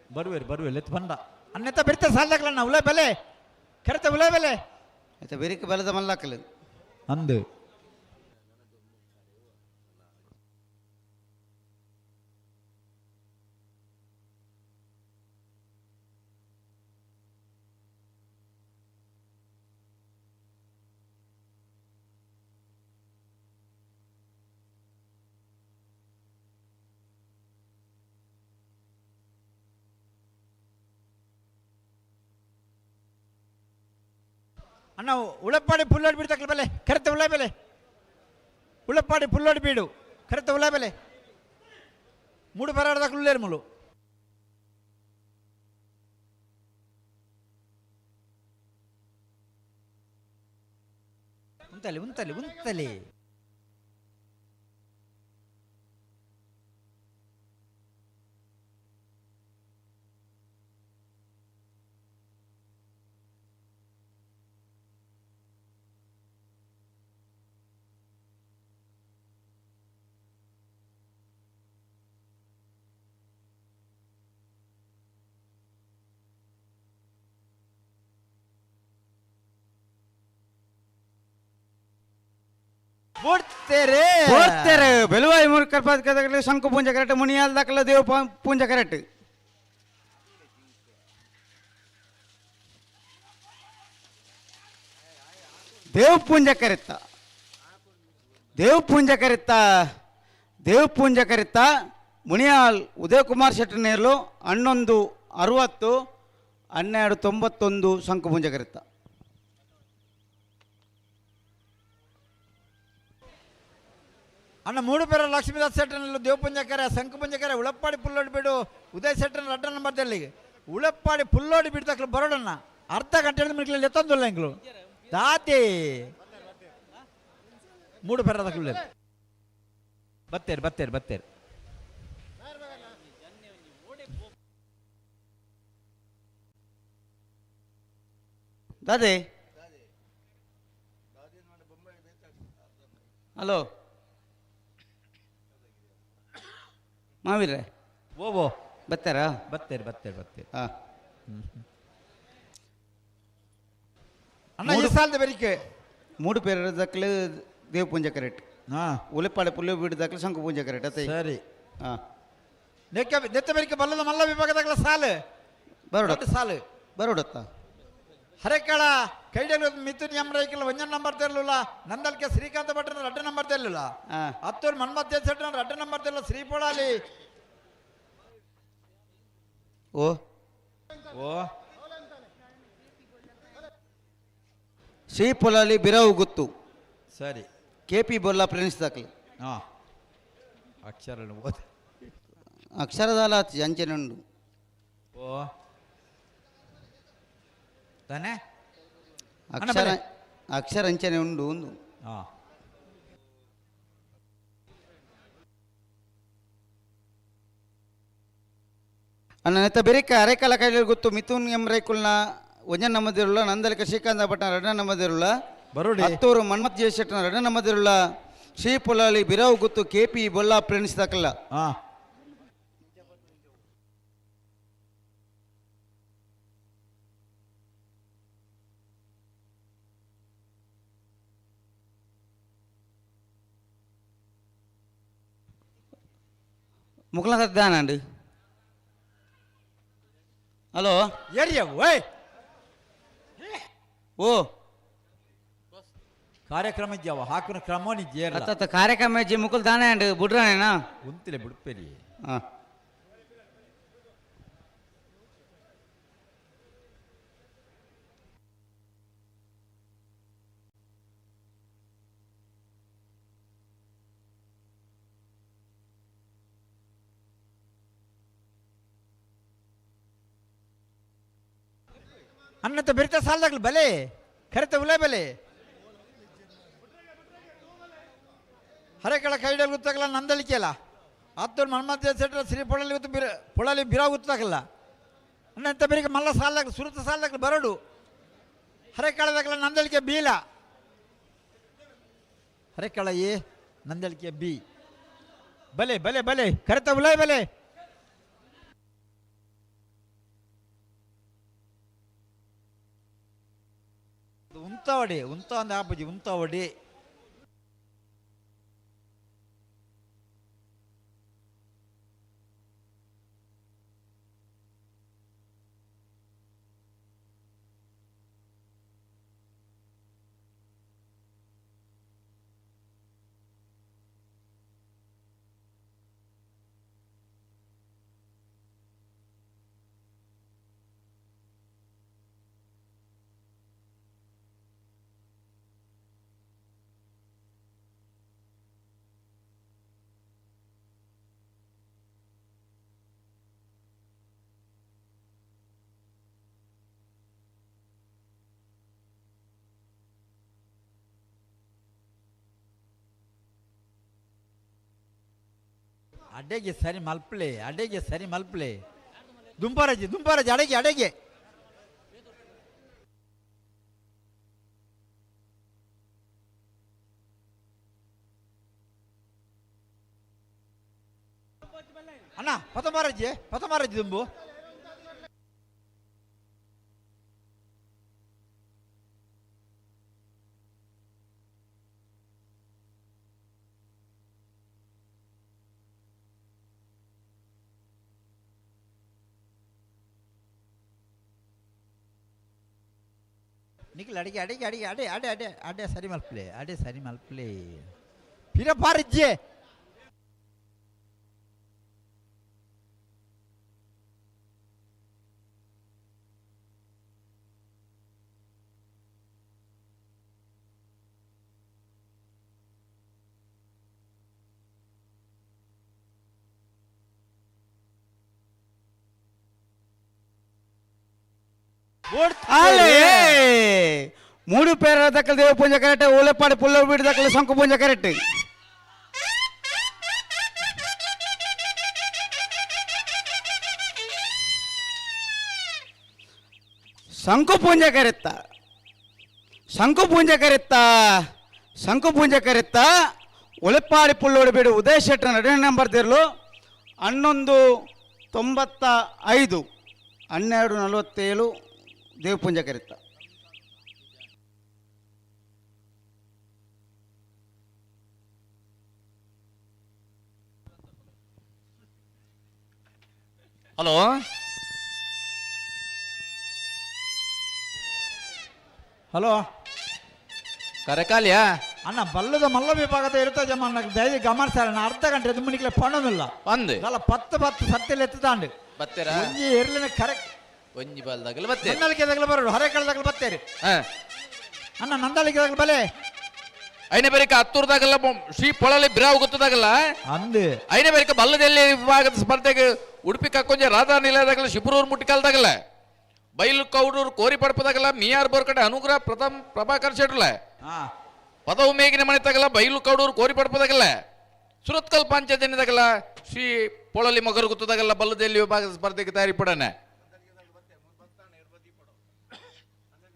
ಬರುವೇರು ಬರುವೆ ಲೆತ್ ಬಂದ ಅನ್ನೆತ್ತ ಬಿರ್ತ ಸಾಲ ದಾಖಲಣ್ಣ ಉಲೇ ಬೆಲೆ ಕರೆತ ಉಲೇ ಬೆಲೆ ಆಯ್ತಾ ಬೆರಿಕೆ ಬಲದ ಮಲ್ಲಾಕಲು ಅಂದು ಅಣ್ಣ ಉಳಪ್ಪಾಡಿ ಪುಲ್ಲೋಡಿ ಬಿಡ್ತಕ್ಕಲ್ಲ ಬೆಲೆ ಕರೆತ ಉಳ ಬೆಲೆ ಉಳಪ್ಪಾಡಿ ಪುಲ್ಲೋಡಿ ಬೀಡು ಕರೆತ ಉಳ ಬೆಲೆ ಮೂಡು ಪರಾಡದಾಕಲು ಉಳ್ಳೇರು ಮುಳು ಉಂತಲಿ ಉಂತಲಿ ಉಂತಲಿ ಬುಡ್ತೇರೆ ಬೋಡ್ತೇರೆ ಬೆಲುವಾಯಿ ಮುರ್ಕರ್ ಪದಕದಾಗಲಿ ಶಂಕು ಪೂಂಜೆ ಕರೆಕ್ಟ್ ಮುನಿಯಾಲ್ ದಾಖಲ ದೇವ ಪೂಂಜೆ ಕರೆಕ್ಟ್ ದೇವ್ ಪೂಂಜೆ ಕರಿತ ದೇವ್ ಪೂಂಜೆ ಕರಿತ ದೇವ್ ಪೂಂಜೆ ಕರಿತ ಮುನಿಯಾಲ್ ಉದಯ್ ಕುಮಾರ್ ಶೆಟ್ಟನೇರ್ಲು 11 60 12 91 ಶಂಕು ಪೂಂಜೆ ಕರಿತ. ಅಣ್ಣ ಮೂಡು ಪೇರ ಲಕ್ಷ್ಮೀದಾಸ್ ಶೆಟ್ಟನಲ್ಲಿ ದೇವಪುಂಜಕರೆ ಶಂಕುಪುಂಜಕರೆ ಉಳಪ್ಪಾಡಿ ಪುಲ್ಲೋಡಿ ಬಿಡು ಉದಯ್ ಶೆಟ್ಟನ ರಡ್ಡ ನಂಬರ್ ದೆಲ್ಲಿಗೆ ಉಳಪ್ಪಾಡಿ ಪುಲ್ಲೋಡಿ ಬಿಡ್ತಕ್ಲು ಬರೋಡಣ್ಣ ಅರ್ಧ ಗಂಟೆ ಮಿಕ್ಲಿ ಎತ್ತೊಂದಿಲ್ಲ ಇಂಗ್ಲು ದಾತಿ ಮೂಡು ಪೇರ ದಕ್ಲು ಬತ್ತೇರಿ ಬತ್ತೇರಿ ಬತ್ತೇರಿ ದಾದೆ ಹಲೋ ಮಾವಿರ್ರೆ ಓ ಬತ್ತಾರಾ ಬತ್ತೇರಿ ಬತ್ತೇರಿ ಬತ್ತೇರಿ ಹಾಂ ಅಣ್ಣ ಈ ಸಾಲದ ಬೆರಿಕೆ ಮೂಡು ಪೇರ ದಾಖಲೆ ದೇವ ಪೂಂಜೆ ಕರೆಕ್ಟ್ ಹಾಂ ಉಲೆಪಾಡೆ ಪುಲ್ಲೆ ಬೀಡು ದಾಖಲೆ ಶಂಕು ಪೂಂಜೆ ಕರೆಕ್ಟ್ ಅತ್ತೆ ಸರಿ ಹಾಂ ನೆಕ್ಕ ನೆತ್ತ ಬೆರಿಕೆ ಬಲ್ಲದ ಮಲ್ಲ ವಿಭಾಗದಾಗಲ ಸಾಲು ಬರೋಡ ಸಾಲು ಬರೋಡತ್ತ ಹರೇಕಳ ಕೈಡಲು ಮಿಥುನ್ ಎಂ ರೈಕಲ್ ಒಂಜನ್ ನಂಬರ್ ತೆರಲಿಲ್ಲ ನಂದಲ್ಕೆ ಶ್ರೀಕಾಂತ ಭಟ್ರನ ರಡ್ಡ ನಂಬರ್ ತೆರಲಿಲ್ಲ ಹತ್ತೂರು ಮನ್ಮಥ್ ಶೆಟ್ಟನ ರಡ್ಡ ನಂಬರ್ ತೆರಲಿಲ್ಲ ಶ್ರೀಪೊಳಾಲಿ ಓ ಓ ಶ್ರೀ ಪೊಲಾಲಿ ಬಿರವು ಗುತ್ತು ಸರಿ ಕೆ ಪಿ ಬೊಲ್ಲ ಪ್ರೇಣಿಸ್ ದಾಖಲೆ ಹಾಂ ಅಕ್ಷರ ಓದ್ ಅಕ್ಷರದಾಲ ಅಂಚೆನುಂಡು ಓ ತಾನೆ ಅಕ್ಷರ ಅಕ್ಷರ ಅಂಚನೆ ಉಂಡು ಒಂದು ಹಾಂ ಅಣ್ಣ ನೆತ್ತ ಬೆರಿಕ ಅರೆಕಾಲ ಕೈಲಿ ಗೊತ್ತು ಮಿಥುನ್ ಎಂ ರೈಕುಲ್ನ ಒಂಜನ್ ನಮ್ಮದಿರುಳ್ಳ ನಂದಲಿಕ ಶ್ರೀಕಾಂತ ಭಟ್ನ ರಡ್ಡ ನಮ್ಮದಿರುಳ್ಳ ಬರೋಡಿ. ಹತ್ತೂರು ಮನ್ಮಥ್ ಜಯಶೆಟ್ಟನ ರಡ್ಡ ನಮ್ಮದಿರುಳ್ಳ ಶ್ರೀ ಪೊಲಾಲಿ ಬಿರಾವು ಗುತ್ತು ಕೆ ಪಿ ಬೊಲ್ಲ ಪ್ರೇಣಿಸ್ ದಾಖಲ ಹಾಂ ಮುಕ್ಲ ದಾನಂಡು ಹಲೋ ಏರಿಯ ಓಯ್ ಓ ಕಾರ್ಯಕ್ರಮ ಇದ್ಯಾವ ಹಾಕುನ ಕ್ರಮ ನಿಜ್ಜೇರ್ಲ ಅತ್ತ ಕಾರ್ಯಕ್ರಮ ಇಜ್ಜಿ ಮುಕುಲ್ ದಾನೆ ಅಂಡ್ ಬುಡ್ರಾನೇನಾ ಉಂತಿಲೆ ಬಿಡ್ಪೇರಿ ಹಾಂ ಅನ್ನತ ಬೆರಿತ ಸಾಲದಾಗಲಿ ಬಲೆ ಕರೆತ ಉಲೆ ಬಲೆ ಹರೆಕಳ ಕೈಡಲ್ಲಿ ಗೊತ್ತಾಗಲ್ಲ ನಂದಳಿಕೆಯಲ್ಲ ಆತ್ತೂರು ಮನ್ಮಥ ಸೆಟ್ರ ಶ್ರೀ ಪೊಳಲಿ ಗೊತ್ತು ಬಿರ ಪೊಳಲಿ ಬಿರಾ ಗೊತ್ತಾಗಲ್ಲ ಅನ್ನಂತ ಬೆರಿಗೆ ಮಲ್ಲ ಸಾಲದಾಗಲಿ ಸುರುತ ಸಾಲದಾಗಲಿ ಬರಡು ಹರೆಕಳದಾಗಲ ನಂದಳಿಕೆ ಬೀಲ ಹರೆಕಳ ಎ ನಂದಳಿಕೆ ಬಿ ಬಲೆ ಬಲೆ ಬಲೆ ಕರೆತ ಉಲೈ ಬಲೆ ಉಂತಾವಡಿ ಉಂತ ಒಂದು ಆಪುಜಿ ಉಂತಾವಡಿ ಅಡೆಗೆ ಸರಿ ಮಲ್ಪಲೆ ಅಡೆಗೆ ಸರಿ ಮಲ್ಪಲೆ ದುಂಪರಾಜಿ ದುಂಪರಾಜಿ ಅಡೆಗೆ ಅಡೆಗೆ ಅಣ್ಣ ಪತಮಾರಾಜಿ ಪತಮಾರಾಜಿ ದುಂಬು ನಿಖಿಲ್ ಅಡಿಗೆ ಅಡಿಗೆ ಅಡಿಗೆ ಅಡೆ ಅಡೆ ಅಡೆ ಅಡೆ ಸರಿ ಮಲ್ಪಲೆ ಅಡೆ ಸರಿ ಮಲ್ಪಲೆ ಪಿರಪಾರಿಜ್ಜೆ ಮೂಡು ಪೇರ ದಕ್ಕಲ ದೇವ ಪೂಂಜ ಕರೆಕ್ಟ್ ಓಲೆಪ್ಪಾಡಿ ಪುಲ್ಲ ಬೀಡು ದಕ್ಕಲ ಶಂಕು ಪೂಂಜ ಕರೆಕ್ಟ್ ಶಂಕು ಪೂಂಜ ಕರೆತ್ತ ಶಂಕು ಪೂಂಜ ಕರೆತ್ತ ಶಂಕು ಪೂಂಜ ಕರೆತ್ತ ಒಲೆಪ್ಪಾಡಿ ಪುಲ್ಲೋಡು ಬೀಡು ಉದಯ ಶೆಟ್ಟರ ನಡುವಿನ ನಂಬರ್ ತಿರ್ಲು 11:95 12:47 ದೇವಪೂಂಜ ಕರೆತ್ತ. ಹಲೋ ಹಲೋ ಕರಕಾಲಿಯಾ ಅಣ್ಣ ಬಲ್ಲದ ಮಲ್ಲ ವಿಭಾಗದ ಇರುತ್ತ ಜಮ ದಯವಿ ಗಮನಿಸಾರ ಅರ್ಧ ಗಂಟೆ ದುಮ್ಮನಿಗೆ ಪಣನಿಲ್ಲ ಬಂದು ಅಲ್ಲ ಪತ್ತು ಪತ್ತು ಸತ್ತಿಲ್ಲ ಎತ್ತದಾಂಡು ಬತ್ತೀರಾ ಒಂಜಿ ಎರ್ಲಿನ ಕರೆಕ್ಟ್ ಒಂಜಿ ಬಾಲ್ದಾಗಲ ಬತ್ತೇರಿ ನಂದಳಿಕೆ ದಾಗಲ ಬರೋಡು ಹರೇಕಳದಾಗಲ ಬತ್ತೇರಿ ಅಣ್ಣ ನಂದಳಿಕೆ ದಾಗಲ ಬಲೆ ಐನೇ ಬೇರಿಕ ಹತ್ತೂರ್ದಾಗಲ್ಲ ಶ್ರೀ ಪೊಳಲಿ ಬಿರಾವ್ ಗೊತ್ತದಾಗಲ್ಲ ಅಂದು ಐನೇ ಬೇರಿಕ ಬಲ್ಲದಲ್ಲಿ ವಿಭಾಗದ ಸ್ಪರ್ಧೆಗೆ ಉಡುಪಿ ಕಕ್ಕೊಂಜೆ ರಾಧಾ ನಿಲಯದಾಗಲ್ಲ ಶಿಬ್ರೂರು ಮುಟ್ಟಿಕಾಲ್ದಾಗಲ್ಲ ಬೈಲು ಕೌಡೂರು ಕೋರಿ ಪಡಪದಾಗಲ್ಲ ಮಿಯಾರ್ ಬೋರ್ಕಡೆ ಅನುಗ್ರಹ ಪ್ರಥಮ್ ಪ್ರಭಾಕರ್ ಶೆಟ್ಲ ಪದವು ಮೇಗಿನ ಮನೆ ತಗಲ್ಲ ಬೈಲು ಕೌಡೂರು ಕೋರಿ ಪಡಪದಾಗಲ್ಲ ಸುರತ್ಕಲ್ ಪಂಚಾಯತ್ ಶ್ರೀ ಪೊಳಲಿ ಮಗರು ಗೊತ್ತದಾಗಲ್ಲ ಬಲ್ಲದಲ್ಲಿ ವಿಭಾಗದ ಸ್ಪರ್ಧೆಗೆ ತಯಾರಿ ಪಡನೆ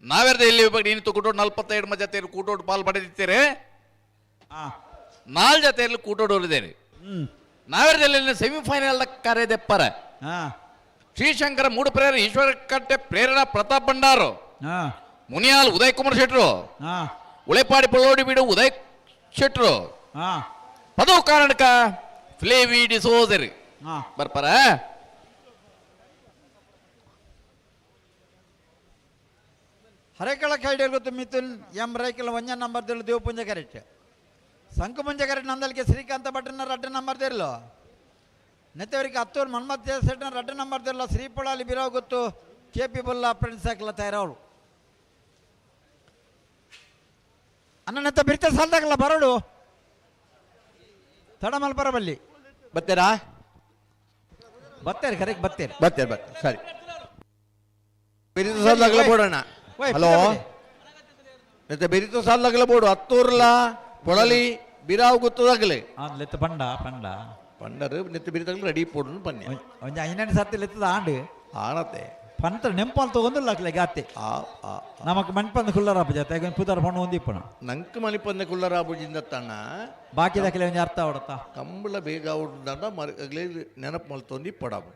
ನಾವೆರ್ದ ಇಲ್ಲಿ ವಿಭಾಗ ನೀನು ಕೂಟೋಡು 45 ಜೊತೆ ಕೂಟೋಡು ಪಾಲ್ ಪಡೆದಿದ್ದೀರಿ 4 ಜೊತೆಯಲ್ಲಿ ಕೂಟೋಡು ಇದ್ದೇನೆ ನಾವೆರ್ದಲ್ಲಿ ಸೆಮಿಫೈನಲ್ ಕರೆದೆಪ್ಪರ ಶ್ರೀಶಂಕರ ಮೂಡು ಪ್ರೇರ ಈಶ್ವರ ಕಟ್ಟೆ ಪ್ರೇರಣಾ ಪ್ರತಾಪ್ ಭಂಡಾರು ಮುನಿಯಾಲ್ ಉದಯ್ ಕುಮಾರ್ ಶೆಟ್ರು ಉಳೆಪಾಡಿ ಪಳ್ಳೋಡಿ ಬೀಡು ಉದಯ್ ಶೆಟ್ರು ಪದವು ಕಾರಣಕ ಫ್ಲೇವಿ ಡಿಸೋಜರಿ ಬರ್ಪಾರ. ಹರೇಕಳ ಕೈಡಿಯಲ್ಲಿ ಗೊತ್ತು ಮಿಥುನ್ ಎಂ ರೈಕಲ್ ಒಂಜ ನಂಬರ್ ದೇಳು ದೇವಪುಂಜ ಕರೆಕ್ಟ್ ಸಂಕುಪುಂಜ ಕರೆಕ್ಟ್ ನಂದಲಿಕೆ ಶ್ರೀಕಾಂತ ಭಟ್ಟನ ರಡ್ಡ ನಂಬರ್ ದೇರ್ಲು ನೆತ್ತವರಿಗೆ ಹತ್ತೂರು ಮನ್ಮಥ ಸೆಟ್ನ ರಡ್ಡ ನಂಬರ್ ದೇರ್ಲ ಶ್ರೀಪೊಳಾಲಿ ಬಿರಾವ್ ಗೊತ್ತು ಕೆ ಪಿ ಬೊಲ್ಲ ಫ್ರೆಂಡ್ಸ್ ಹಾಕಲ ತಯಾರವರು ಅನ್ನ ನೆತ್ತ ಬಿರ್ತ ಸಾಲ್ದಾಗಲ್ಲ ಬರೋಡು ತಡಮಲ್ಪರ ಬಲ್ಲಿ ಬತ್ತೀರಾ ಬತ್ತೇರಿ ಕರೆಕ್ಟ್ ಬತ್ತೇರಿ ಬತ್ತೇರಿ ಬತ್ತೇರಿ ಸರಿ. ಬೆರಿತ ಸಾಲದಾಗಲ ಬೋಡಣ್ಣ. ಹಲೋ, ನೆತ್ತ ಬೆರಿತ ಸಾಲದಾಗಲ ಬೋಡು. ಹತ್ತೂರ್ಲ ಪೊಳಲಿ ಬಿರಾವ್ ಗೊತ್ತದಾಗಲೆ. ಲೆತ್ತ ಪಂಡ ಪಂಡ ಪಂಡರು ನೆತ್ತ ಬಿರಿತಾಗಲ ರೆಡಿ ಪೋಡು ಪನ್ಯ. ಒಂಜಿ ಐನನೇ ಸರ್ತಿ ಲೆತ್ತದ ಆಂಡ್ ಆಣತೆ ಪಂತ ನೆಂಪಾಲ್ ತಗೊಂಡು ಅಕ್ಲೆ ಗಾತೆ. ನಮಕ್ ಮಣ್ಪಂದ ಕುಲ್ಲರಾಪು ಜಾತೆ ಪುದರ್ ಪಣ್ಣು ಒಂದಿಪ್ಪಣ. ನಂಕ್ ಮಣಿಪಂದ ಕುಲ್ಲರಾಪುಜಿಂದ ತಣ್ಣ ಬಾಕಿ ದಾಖಲೆ ಒಂಜಿ ಅರ್ಥ ಅವಡತ್ತ. ಕಂಬಳ ಬೇಗ ಅವಡ್ದಂಡ ಮರಗಲೇ ನೆನಪು ಮಲ್ತೊಂದು ಇಪ್ಪಡಾಬು.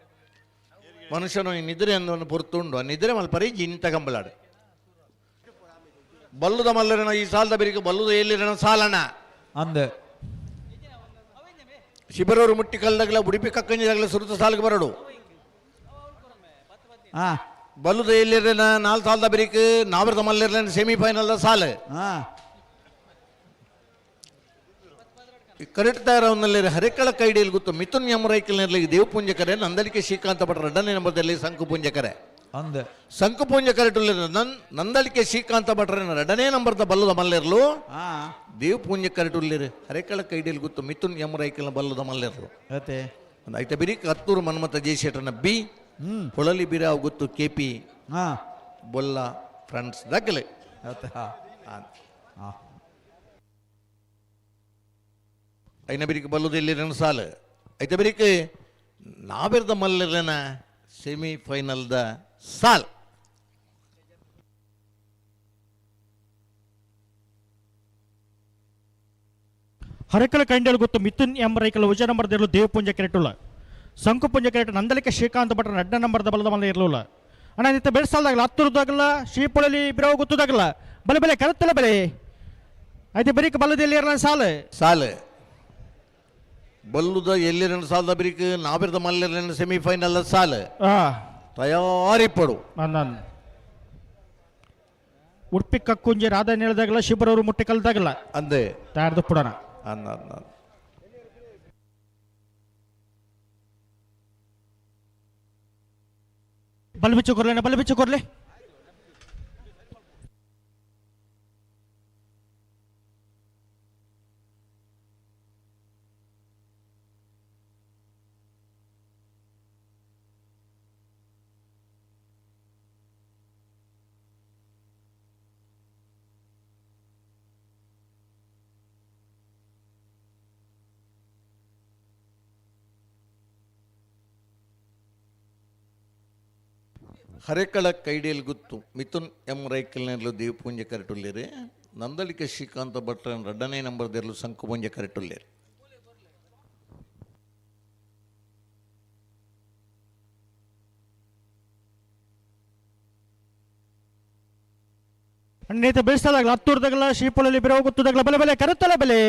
ಮನುಷ್ಯನು ನಿದ್ರೆ ಅಂದವನ್ನು ಪೊರ್ತುಂಡು ಆ ನಿದ್ರೆ ಮಲ್ಪರಿ ಜಿಂತ ಕಂಬಳಾಡು. ಬಲ್ಲುದ ಮಲ್ಲರನ ಈ ಸಾಲದ ಬೆರಿಕೆ ಬಲ್ಲುದ ಎಲ್ಲಿರನ ಸಾಲಣ ಅಂದ ಶಿಬರವರು ಮುಟ್ಟಿ ಕಲ್ದಾಗಲ ಉಡುಪಿ ಕಕ್ಕಂಜಿದಾಗಲ ಸುರುತ ಸಾಲಿಗೆ ಬರಡು. ಬಲ್ಲುದ ಎಲ್ಲಿರನ ನಾಲ್ ಸಾಲದ ಬೆರಿಕೆ ನಾವರದ ಮಲ್ಲಿರನ ಸೆಮಿಫೈನಲ್ ಸಾಲ ಕರೆಕ್ಟ್ ತಯಾರವನ್ನಲ್ಲಿ ಹರೆಕಳ ಕೈಡಿಯಲ್ಲಿ ಗೊತ್ತು ಮಿಥುನ್ ಯಮರೈಕಲ್ನಲ್ಲಿ ದೇವಪುಂಜಕರೆ ನಂದಳಿಕೆ ಶ್ರೀಕಾಂತ ಭಟ್ರ ಎರಡನೇ ನಂಬರ್ದಲ್ಲಿ ಸಂಕು ಪುಂಜಕರೆ ಅಂದ ಸಂಕು ಪುಂಜಕರೆ ನಂದಳಿಕೆ ಶ್ರೀಕಾಂತ ಭಟ್ರ ಎರಡನೇ ನಂಬರ್ದ ಬಲ್ಲದ ಮಲ್ಲೆರ್ಲು ದೇವಪುಂಜಕರೆ ಟುಲ್ಲಿರು ಹರೆಕಳ ಕೈಡಿಯಲ್ಲಿ ಗೊತ್ತು ಮಿಥುನ್ ಯಮರೈಕಲ್ನ ಬಲ್ಲದ ಮಲ್ಲೆರ್ಲು ಐತ ಬಿರಿ ಕತ್ತೂರು ಮನ್ಮಥ ಜಯಶೇಟನ ಬಿ ಪೊಳಲಿ ಬಿರಾವ್ ಗೊತ್ತು ಕೆ ಪಿ ಬೊಲ್ಲ ಫ್ರೆಂಡ್ಸ್ ದಕ್ಕಲೆ. ಐನ ಬಿರಿಕೆ ಬಲ್ಲುದು ಎಲ್ಲಿರನ ಸಾಲು ಐತ ಬಿರಿಕೆ ನಾವೆರ್ದ ಮಲ್ಲಿರನ ಸೆಮಿಫೈನಲ್ದ ಸಾಲ್. ಹರಕಲ ಕಂಡೇಲು ಗೊತ್ತು ಮಿಥುನ್ ಎಂ ರೈಕಲ್ ಉಜ ನಂಬರ್ ದೇರ್ಲು ದೇವಪುಂಜ ಕೆರೆಟುಲ್ಲ ಸಂಕು ಪುಂಜ ಕೆರೆಟ್ ನಂದಲಿಕೆ ಶ್ರೀಕಾಂತ್ ಭಟ್ರ ರಡ್ಡ ನಂಬರ್ದ ಬಲದ ಮಲ್ಲ ಇರಲಿಲ್ಲ ಅಣ್ಣ. ನಿತ್ತ ಬೆಳೆಸಾಲ್ದಾಗಲ್ಲ ಹತ್ತರದಾಗಲ್ಲ ಶ್ರೀಪೊಳಲಿ ಬಿರವು ಗೊತ್ತದಾಗಲ್ಲ ಬಲೆ ಬಲೆ ಕರತ್ತಲ್ಲ ಬಲೆ ಐತೆ ಬರೀಕ್ ಬಲ್ಲದ ಎಲ್ಲಿ ಇರಲ್ಲ ಸಾಲು ಸಾಲು ಬಲ್ಲುದ ಎಲ್ಲಿರನ ಸಾಲದ ಬಿರಿಕ್ ನಾವಿರದ ಮಲ್ಲಿರನ ಸೆಮಿಫೈನಲ್ ಸಾಲು ತಯಾರಿಪಡು. ನಾನು ಉಡುಪಿ ಕಕ್ಕುಂಜಿ ರಾಧಾ ನೇಳದಾಗಲ್ಲ ಶಿಬರವರು ಮುಟ್ಟಿ ಕಲ್ದಾಗಲ್ಲ ಅಂದೆ ತಯಾರ್ದು ಪುಡೋಣ. ಅಂದ ಅಂದ ಬಲ್ ಬಿಚ್ಚು ಕೊರ್ಲೆ ಬಲ್ ಬಿಚ್ಚು ಕೊರ್ಲೆ. ಹರೆಕಳ ಕೈಡಿಯಲ್ಲಿ ಗುತ್ತು ಮಿಥುನ್ ಎಂ ರೈಕಲ್ನೆರ್ಲು ದೇವಪೂಂಜ ಕರೆಟುಲ್ಲೇರಿ ನಂದಳಿಕೆ ಶ್ರೀಕಾಂತ ಭಟ್ರನ್ ಎರಡನೇ ನಂಬರ್ದೆರ್ಲು ಸಂಕುಪುಂಜ ಕರೆಟುಲ್ಲೇರಿ. ನೇತ ಬೆಳೆಸಲಾಗಲ್ಲ ಹತ್ತೂರ್ದಾಗಲ್ಲ ಶ್ರೀಪೊಳಲಿ ಬಿರವು ಗೊತ್ತದಾಗಲ್ಲ ಬಲೆ ಬಲೆ ಕರುತ್ತಲ್ಲ ಬಲೆ.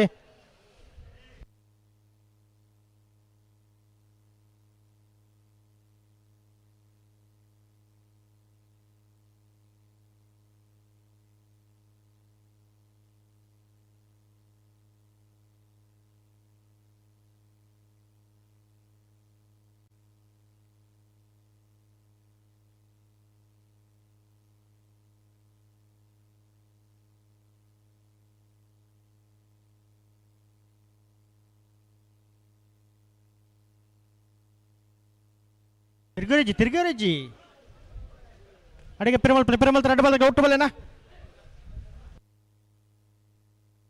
ತಿರ್ಗರಜ್ಜಿ ತಿರ್ಗರಜ್ಜಿ ಅಡಿಗೆ ಪೆರುಮಲ್ ಪ್ಲೇ ಪೆರುಮಲ್ ರೆಡ್ ಬಾಲ್ ಒಟ್ಟು ಬಲೆನಾ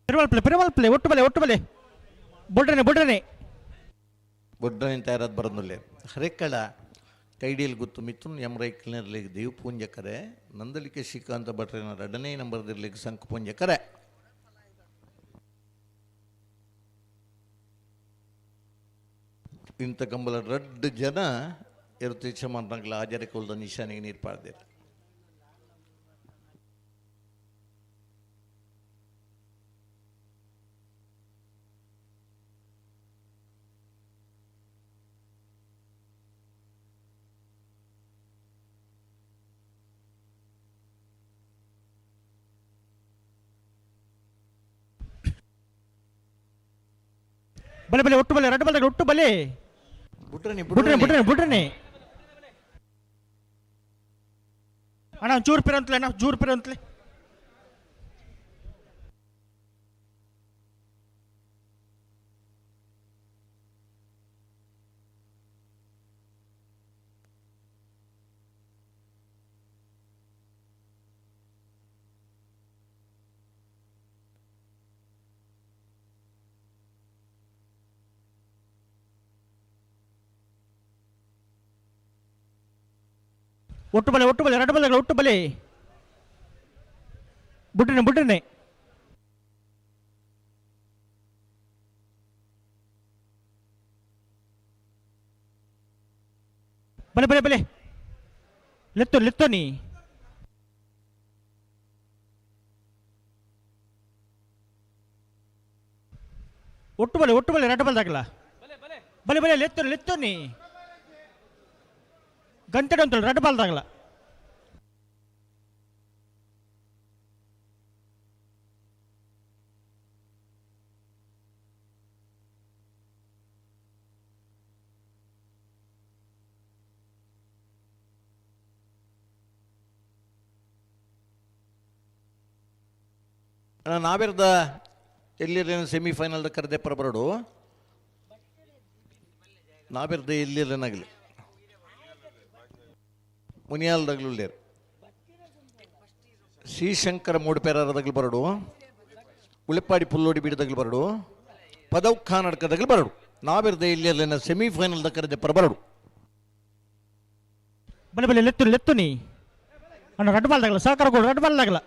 ಪೆರುಮಲ್ ಪ್ಲೇ ಪೆರುಮಲ್ ಪ್ಲೇ ಒಟ್ಟು ಬಲೆ ಒಟ್ಟು ಬಲೆ ಬೊಡ್ರನೆ ಬೊಡ್ರನೆ ಬೊಡ್ರನೆ ತಯಾರಾದ ಬರೋದಿಲ್ಲ. ಹರೆಕಳ ಕೈಡಿಯಲ್ಲಿ ಗೊತ್ತು ಮಿಥುನ್ ಎಂ ರೈಕಲ್ನಲ್ಲಿ ದೇವಪೂಂಜ ಕರೆ ನಂದಳಿಕೆ ಶ್ರೀಕಾಂತ ಭಟ್ರನ ಎರಡನೇ ನಂಬರ್ದಿರ್ಲಿಕ್ಕೆ ಸಂಕುಪುಂಜ ಕರೆ. ಇಂಥ ಕಂಬಲ ರಡ್ಡು ಜನ ಇರುತ್ತೆ ಮಂತ್ರಗಳ ಆಜರಿಕೊಲ್ದ ನಿಶಾನಿಗೆ ನೀರು ಪಾಡ್ದಿರ. ಬಲೆ ಬಲೆ ಒಟ್ಟು ಬಲೆ ರಡ್ಡು ಬಲೆ ಒಟ್ಟು ಬಲೆ ಬುಡ್ರನಿ ಬುಡ್ರನಿ ಬುಡ್ರನಿ ಬುಡ್ರನಿ ಅಣ್ಣ ಚೂರು ಪಿರ ಅಂತಲೇ ಅಣ್ಣ ಚೂರು ಪಿರ ಅಂತಲೇ. ಒಟ್ಟು ಬಲೆ ಒಟ್ಟು ಬಲೆ ರಡ್ಡು ಬಲೆಗಳ ಒಟ್ಟು ಬಲೆ ಬುಡ್ಡನೆ ಬುಡ್ಡನೆ ಬಲೆ ಬಲೆ ಬಲೆ ಲೆತ್ತೋ ಲೆತ್ತೋ ನೀ ಒಟ್ಟು ಬಲೆ ಒಟ್ಟು ಬಲೆ ರಡ್ಡು ಬಲ್ದಾಗಲ ಬಲೆ ಬಲೆ ಲೆತ್ತೋ ಲೆತ್ತೋ ನೀ ಗಂಟೆ ಅಂತಲ್ಲ ರಡ್ಡು ಬಾಲ್ದಾಗಲ ನಾವೆರ್ದ ಎಲ್ಲಿರಲೇನು ಸೆಮಿಫೈನಲ್ದ ಕರೆದೆ ಪರ ಬರಡು ನಾವೆರ್ದ ಎಲ್ಲಿರಲೇನಾಗಲಿ ಮುನಿಯಾಲ್ದಾಗಲೂ ಶ್ರೀಶಂಕರ ಮೂಡುಪೇರದಗ್ಲು ಬರಡು ಉಳಿಪಾಡಿ ಪುಲ್ಲೋಡಿ ಬೀಡದಗ್ಲು ಬರಡು ಪದವ್ ಖಾನ್ ಅಡ್ಕದಗ್ಲು ಬರಡು ನಾವೆರ್ದ ಎಲ್ಲಿರಲೇನ ಸೆಮಿಫೈನಲ್ದ ಕರೆದೆ ಪರ ಬರಡು ಬಲೆ ಬಲೆ ಲೆತ್ತು ಲೆತ್ತು ನೀ ಅಣ್ಣ ರಡ್ಡು ಬಾಲ್ದಾಗಲ ಸಹಕಾರ ಕೊಡು ರಡ್ಡು ಬಾಲ್ದಾಗಲ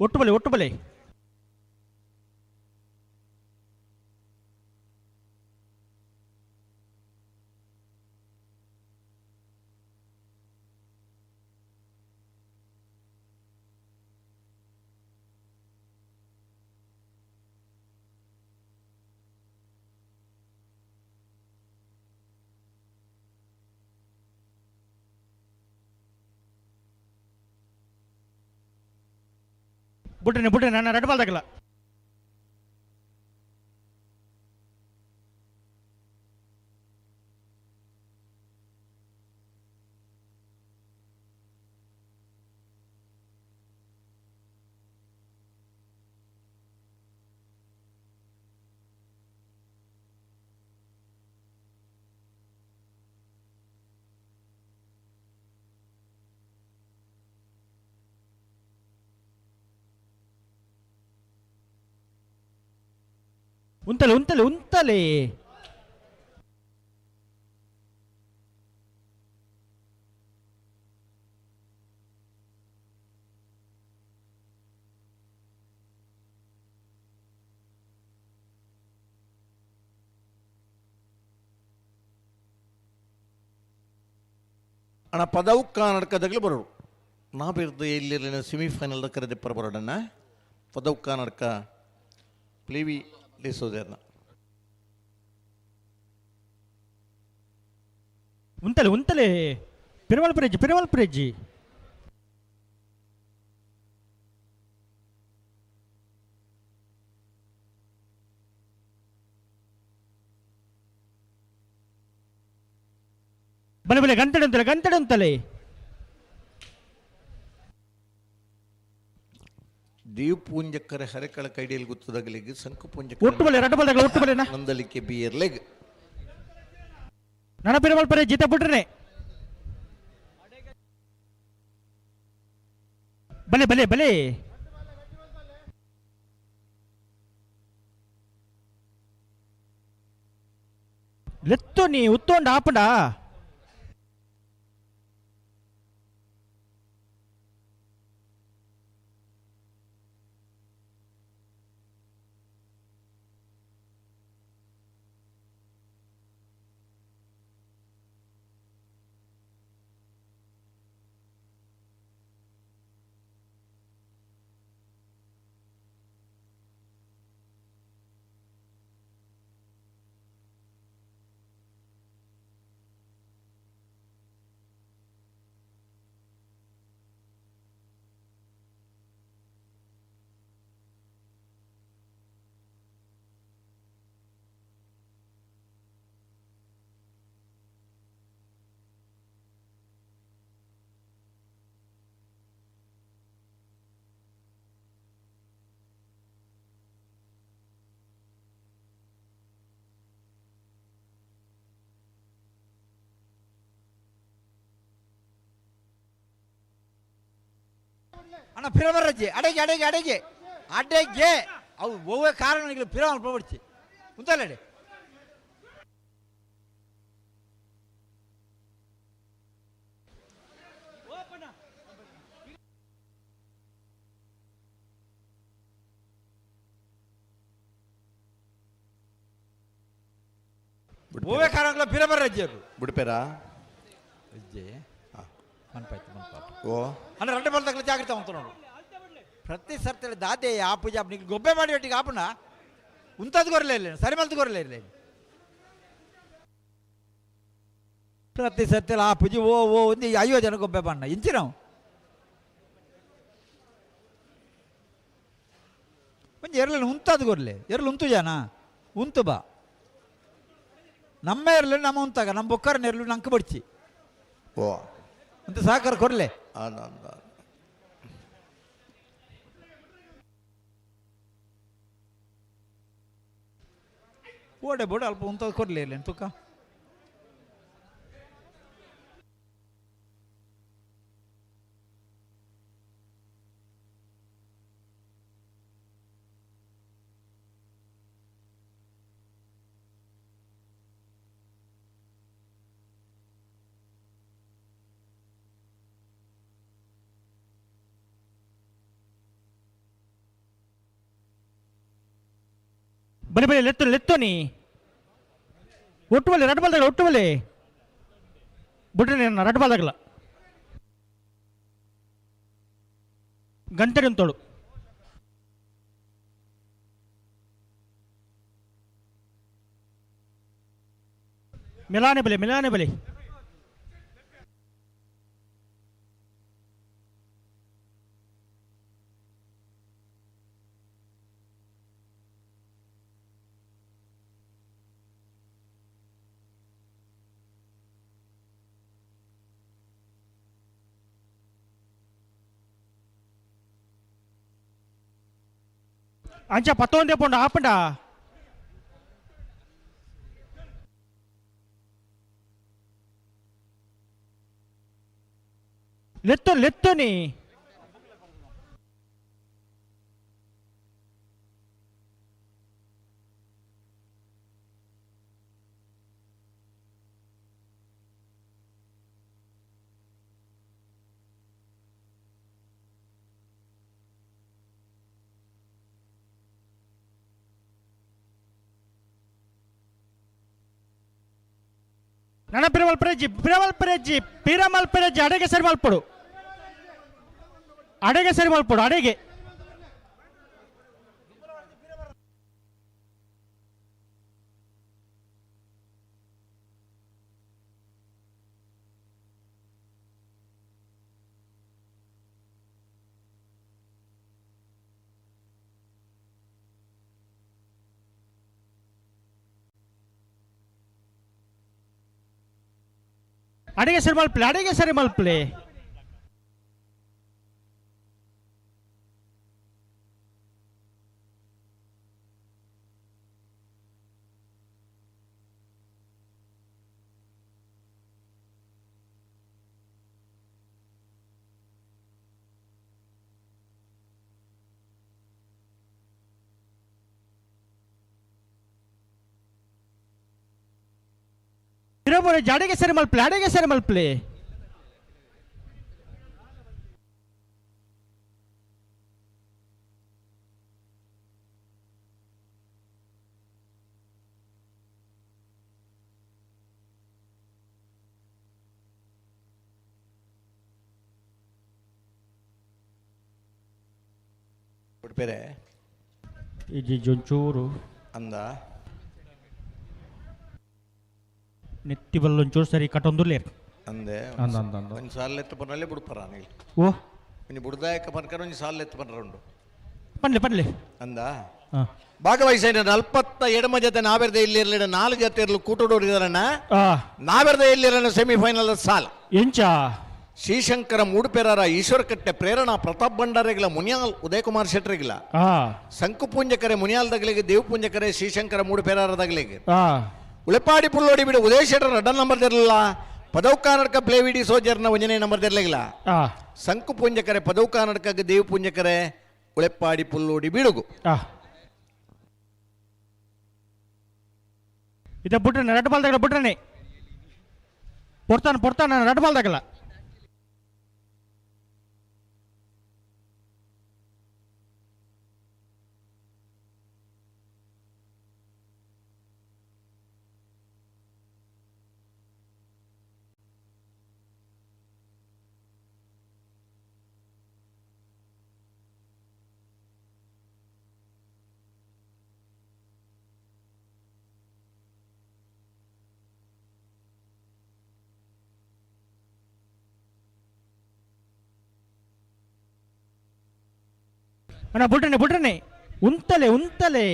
ಒಟ್ಟು ಬಲೆ ಒಟ್ಟು ಬಲೆ ಬುಡ್ಡನೆ ಬುಡ್ಡನೆ ನನ್ನ ರಡ್ಡು ಬಾಲ್ದಾಗಲ ಉಂತಲೆ ಉಂತಲೆ ಉಂತಲೆ ಅಣ್ಣ ಪದವು ಕಾನಡ್ಕದಾಗಲೂ ಬರೋಡು ನಾವಿರ್ದು ಎಲ್ಲಿರಲಿಲ್ಲ ಸೆಮಿಫೈನಲ್ದ ಕರೆದೆ ಪರ ಬರೋಡಣ್ಣ ಪದವು ಕಾನಡ್ಕ ಪ್ಲೇವಿ ಡಿಸೋಜರ್ನ ಉಂತಲೆ ಉಂತಲೆ ಪಿರಮಲ್ ಬ್ರಿಡ್ಜ್ ಪಿರಮಲ್ ಬ್ರಿಡ್ಜ್ ಬಲೆ ಬಲೆ ಗಂಟೆ ಉಂತಲೆ ಗಂಟೆ ಉಂತಲೆ ದೇವಪೂಂಜಕ್ಕರ ಹರೆಕಳ ಕೈಡಿಯಲ್ಲಿ ಗುತ್ತದಗಲಿಗೆ ಸಂಕಪುಂಜ ಒಟ್ಟು ಬಲೆ ರಡ್ಡು ಬಲ್ದಾಗಲ ಒಟ್ಟು ಬಲೆನಾ ನಂದಲಿಕೆ ಬಿಯರ್ಲೆಗ್ ನನ ಪಿರಮಲ್ ಪರೆ ಜಿತ ಬುಡ್ರನೆ ಬಲೆ ಬಲೆ ಬಲೆ ಲೆತ್ತು ನೀ ಉತ್ತೊಂಡ ಆಪಂಡ ಅಣ್ಣ ಪಿರಮರಜ್ಜಿ ಅಡೆಗೆ ಅಡೆಗೆ ಅಡೆಗೆ ಅಡೆಗೆ ಅವು ಒವ್ವೆ ಕಾರಣಗಳಿಗೆ ಪಿರಮಲ್ ಪೋಬಿಡ್ಚಿ ಉಂತಲ್ಲಡೆ. ಓವೆ ಕಾರಣಗಳ ಪಿರ ರಜ್ಜೆರು ಬುಡ್ಪೇರಾ ಅಜ್ಜೆ ಮನ್ಪಾಯ್ತು ಮನ್ಪಾಯ್ತು. ಓ ಅಂದ್ರೆ ರಡ್ಡೆ ಬಲ್ದಾಗಲೇ ಜಾಗ್ರತೆ ಅಂತ ನೋಡು. ಪ್ರತಿ ಸರ್ತಿ ದಾದೆ ಆ ಪೂಜೆ ನಿಂಗೆ ಗೊಬ್ಬೆ ಮಾಡಿ ಒಟ್ಟಿಗೆ ಆಪುಣ ಉಂತದ್ ಗೊರಲೆ ಇಲ್ಲ, ಸರಿ ಮಲ್ತು ಗೊರಲೆ ಇಲ್ಲ. ಪ್ರತಿ ಸರ್ತಿ ಆ ಪೂಜೆ ಓ ಓ ಒಂದು 50 ಜನ ಗೊಬ್ಬೆ ಬಣ್ಣ ಇಂಚಿನ ಒಂಜಿ ಎರಲನ್ನು ಉಂತದ್ ಗೊರ್ಲೆ ಎರಲು ಉಂತು ಜನ ಉಂತು ಬಾ ನಮ್ಮ ಎರಲು ನಮ್ಮ ಉಂತಾಗ ನಮ್ಮ ಬೊಕ್ಕರನ ಎರಲು ನಂಗೆ ಬಡ್ಚಿ ಓ ಅಂತ ಸಾಕಾರ ಕೊರ್ಲೆ. ಓಡೆ ಬೋಡೆ ಅಲ್ಪ ಉಂತದ್ ಕೊರ್ಲೆ ಇಲ್ಲ ತುಕ್ಕ. ಬಲಿ ಬಲಿ ಲೆತ್ತು ಲೆತ್ತು ನೀ ಒಟ್ಟು ಬಲಿ ರಡ್ಡು ಬಾಲ್ದಾಗಲ್ಲ ಒಟ್ಟು ಬಲಿ ಬಿಡ್ರಿ ನನ್ನ ರಡ್ಡು ಬಾಲ್ದಾಗಲ್ಲ ಗಂಟೆ ನಿಂತೋಳು. ಮಿಲಾನೆ ಬಲಿ ಮಿಲಾನೆ ಬಲಿ ಅಂಚ ಪತ್ತೊಂದೇ ಪೋಂಡು ಆಪಂಡ ಲೆತ್ತು ಲೆತ್ತು ನೀ ನನ್ನ ಪಿರಮಲ್ ಪರೆಜ್ಜಿ ಪಿರಮಲ್ ಪರೆಜ್ಜಿ ಪಿರಮಲ್ ಪರೆಜ್ಜಿ ಅಡೆಗೆ ಸರಿ ಮಲ್ಪಡು ಅಡೆಗೆ ಸರಿ ಮಲ್ಪಡು ಅಡೆಗೆ ಅಡಿಗೆ ಸರಿ ಮಲ್ಪಲೆ ಅಡಿಗೆ ಸರಿ ಮಲ್ಪಲೆ ಅಡಿಗೆ ಸರಿ ಮಲ್ಪಲೆ ಅಡಿಗೆ ಸರಿ ಮಲ್ಪಲೆ ಉಡುಪೇರೆ ಇಜ್ಜಿ ಒಂಚೂರು ಅಂದ ನೆತ್ತಿ ಬಲ್ಲೊಂಚೂರು ಸರಿ ಕಟ್ಟೊಂದುರ್ಲೇರ್ ಅಂದೆ. ಅಂದ ಅಂದ ಅಂದ. ಒಂಜಿ ಸಾಲ ಎತ್ತು ಪನ್ನಲ್ಲೇ ಬುಡ್ಪರ ನೀಲ್. ಓ. ಒಂಜಿ ಬುಡ್ದಾಯಕ ಪನ್ಕರ ಒಂಜಿ ಸಾಲ ಎತ್ತು ಪನ್ರ ಉಂಡು. ಪನ್ಲೆ ಪನ್ಲೆ. ಅಂದ. ಹಾ. ಭಾಗವಹಿಸಿದ ನಲ್ಪತ್ತ ಎಡಮ ಜೊತೆ ನಾವೆರ್ದ ಇಲ್ಲಿ ಇರಲಿಲ್ಲ ನಾಲ್ಕು ಜೊತೆ ಇರಲು ಕೂಟೋಡಿದಾರಣ್ಣ. ಆ. ನಾವೆರ್ದ ಇಲ್ಲಿರಣ್ಣ ಸೆಮಿಫೈನಲ್ ಸಾಲ. ಎಂಚ ಶ್ರೀಶಂಕರ ಮೂಡುಪೆರರ ಈಶ್ವರಕಟ್ಟೆ ಪ್ರೇರಣಾ ಪ್ರತಾಪ್ ಭಂಡಾರಿಗಳ ಮುನಿಯಾಲ್ ಉದಯಕುಮಾರ್ ಶೆಟ್ಟರಿಗಿಲ್ಲ. ಆ. ಸಂಕುಪುಂಜಕರೆ ಮುನಿಯಾಲ್ ದಗಲಿಗೆ ದೇವಪುಂಜಕರೆ ಶ್ರೀಶಂಕರ ಮೂಡುಪೆರರ ದಗಲಿಗೆ. ಆ. ಉಳೆಪಾಡಿ ಪುಲ್ಲೋಡಿ ಬಿಡು ಉದಯ ಶೆಟ್ಟರ್ ರಡ್ಡ ನಂಬರ್ ದಿರಲಿಲ್ಲ. ಪದೌಕಾನಡ್ಕ ಪ್ಲೇವಿಡಿ ಸೋಜರ್ನ ಒಂಜನೇ ನಂಬರ್ ದಿರಲಿಲ್ಲ. ಆ. ಸಂಕುಪುಂಜಕರೆ ಪದೌಕಾನಡ್ಕ ದೇವಪುಂಜಕರೆ ಉಳೆಪಾಡಿ ಪುಲ್ಲೋಡಿ ಬೀಡುಗು. ಆ. ಇದ ಬುಡ್ರನೆ ರಡ್ಡು ಬಾಲ್ದಾಗಲ್ಲ ಬುಡ್ರನೆ ಪೊರ್ತಾನ ಪೊರ್ತಾನ ರಡ್ಡು ಬಾಲ್ದಾಗಲ್ಲ. ಅಣ್ಣ ಬುಡ್ರನೆ ಬುಡ್ರನೆ ಉಂತಲೆ ಉಂತಲೆ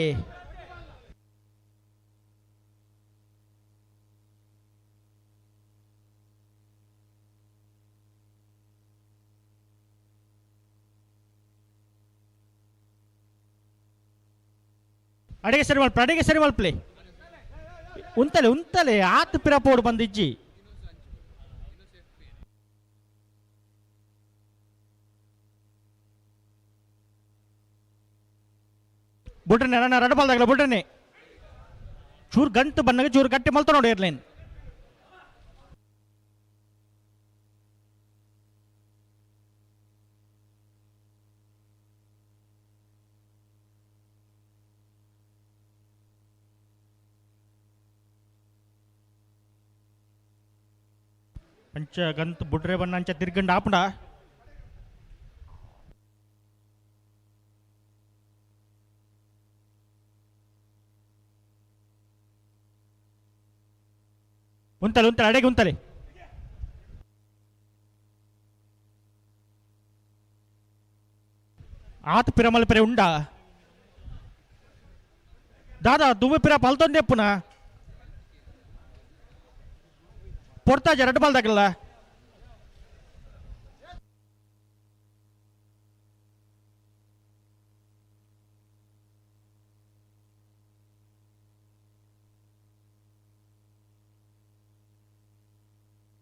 ಅಡಿಗೆ ಸರಿ ಮಲ್ಪ ಅಡಿಗೆ ಸರಿ ಮಲ್ಪಲೆ ಉಂತಲೆ ಉಂತಲೆ ಆತ್ ಪಿರಪೋಡು ಬಂದಿಜ್ಜಿ ಬುಡ್ರನೆ ರಣ ರಡಬಲ್ದಾಗಲ ಬುಡ್ರನೆ ಚೂರು ಗಂಟು ಬನ್ನಾಗ ಚೂರು ಗಟ್ಟಿ ಮಲ್ತ ನೋಡಿ ಏರ್ಲೈನ್ ಅಂಚ ಗಂತು ಬುಡ್ರೆ ಬಣ್ಣ ಅಂಚ ತಿರ್ಗಂಡು ಆಪುಂಡ ಉಂತಲೆ ಉಂತಲೆ ಅಡೆಗೆ ಉಂತಲೆ ಆತ ಪಿರಮಲ್ ಪೆರೆ ಉಂಡಾ ದಾದಾ ದುಮ್ಮು ಪಿರ ಪಲ್ತೊಂದೆ ಪುನಃ ಪೊರ್ತಾಜ ರಡ್ಡು ಬಾಲ್ದಾಗಲ್ಲ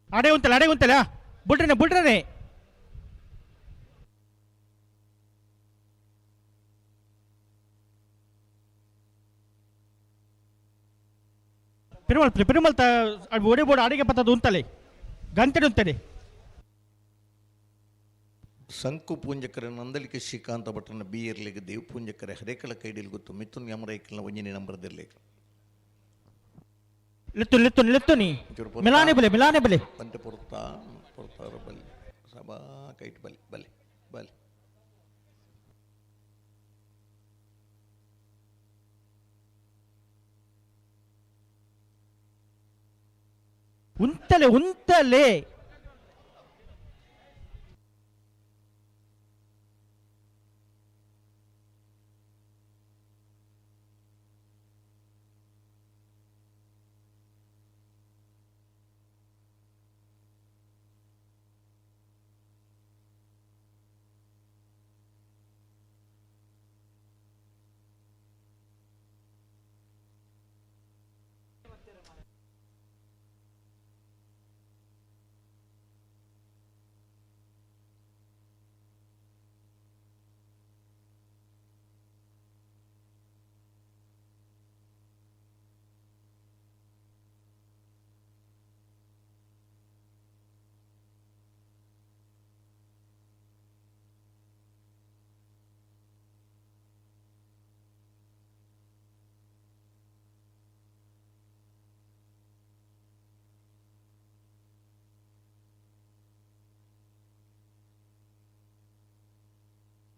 ಅಡೆ ಉಂತಲೆ ಅಡೆ ಉಂತಲೆ ಬುಡ್ರನೆ ಬುಡ್ರನೆ ಪೆರುಮಲ್ ಪೆರುಮಲ್ ತ ಒಡೆ ಬೋಡು ಅಡಿಗೆ ಪತ್ತದ ಉಂತಲೆ ಗಂಟೆ ಉಂತಲೆ ಸಂಕು ಪೂಂಜಕರ ನಂದಲಿಕೆ ಶ್ರೀಕಾಂತ ಭಟ್ರನ ಬಿ ಇರ್ಲಿಗೆ ದೇವ್ ಪೂಂಜಕರ ಹರೇಕಳ ಕೈಡಿಲ್ ಗೊತ್ತು ಮಿಥುನ್ ಯಮರೈಕಲ್ನ ಒಂಜಿನಿ ನಂಬರ್ದಿರ್ಲಿಕ್ಕೆ ಲೆತ್ತು ಲೆತ್ತು ಲೆತ್ತು ನೀ ಮಿಲಾನೆ ಬಲೆ ಮಿಲಾನೆ ಬಲೆ ಪಂತೆ ಪೊರ್ತಾ ಪೊರ್ತಾರ ಬಲೆ ಸಬಾ ಕೈಟ್ ಬಲೆ ಬಲೆ ಬಲೆ ಉಂತಲೆ ಉಂತಲೆ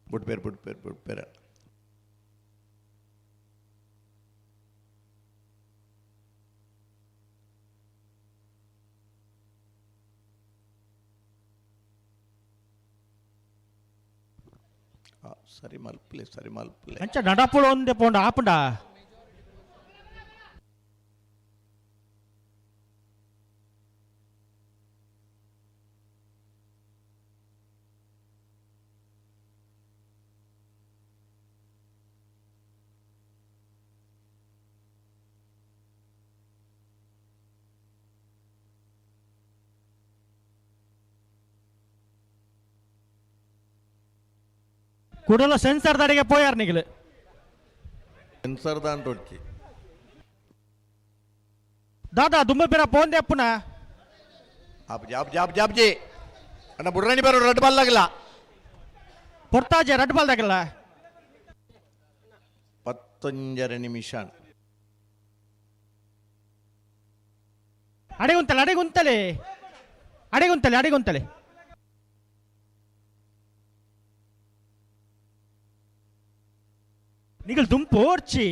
ಬುಡ್ಪೇರು ಬುಡ್ಪೇರು ಬುಡ್ಪೇರ ಸರಿ ಮಲ್ಪಲೆ ಸರಿ ಮಲ್ಪಲೆ ಅಂಚ ನಡಪುಳ ಒಂದೇ ಪೋಂಡ ಆಪುಂಡ ಕುಡಲ ಸೆನ್ಸರ್ ದಡಿಗೆ ಪೋಯಾರ್ ನಿಗಲು ಸೆನ್ಸರ್ ದಾಂಟೊಡ್ಚಿ ದಾದಾ ದುಮ್ಮ ಪಿರ ಪೋಂದೆ ಅಪ್ಪುನ ಆಪ್ಜಿ ಆಪ್ಜಿ ಆಪ್ಜಿ ಆಪ್ಜಿ ಅಣ್ಣ ಬುಡ್ರಾಣಿ ಬರೋ ರೆಡ್ ಬಾಲ್ ಆಗಲ್ಲ ಪೊರ್ತಾಜೆ ರೆಡ್ ಬಾಲ್ ದಾಗಲ್ಲ ಪತ್ತೊಂಜರ ನಿಮಿಷ ಅಡೆಗುಂತಲೆ ಅಡೆಗುಂತಲೆ ಅಡೆಗುಂತಲೆ ಅಡೆಗುಂತಲೆ ನಿಗಲ್ ದುಂಪೋರ್ಚಿ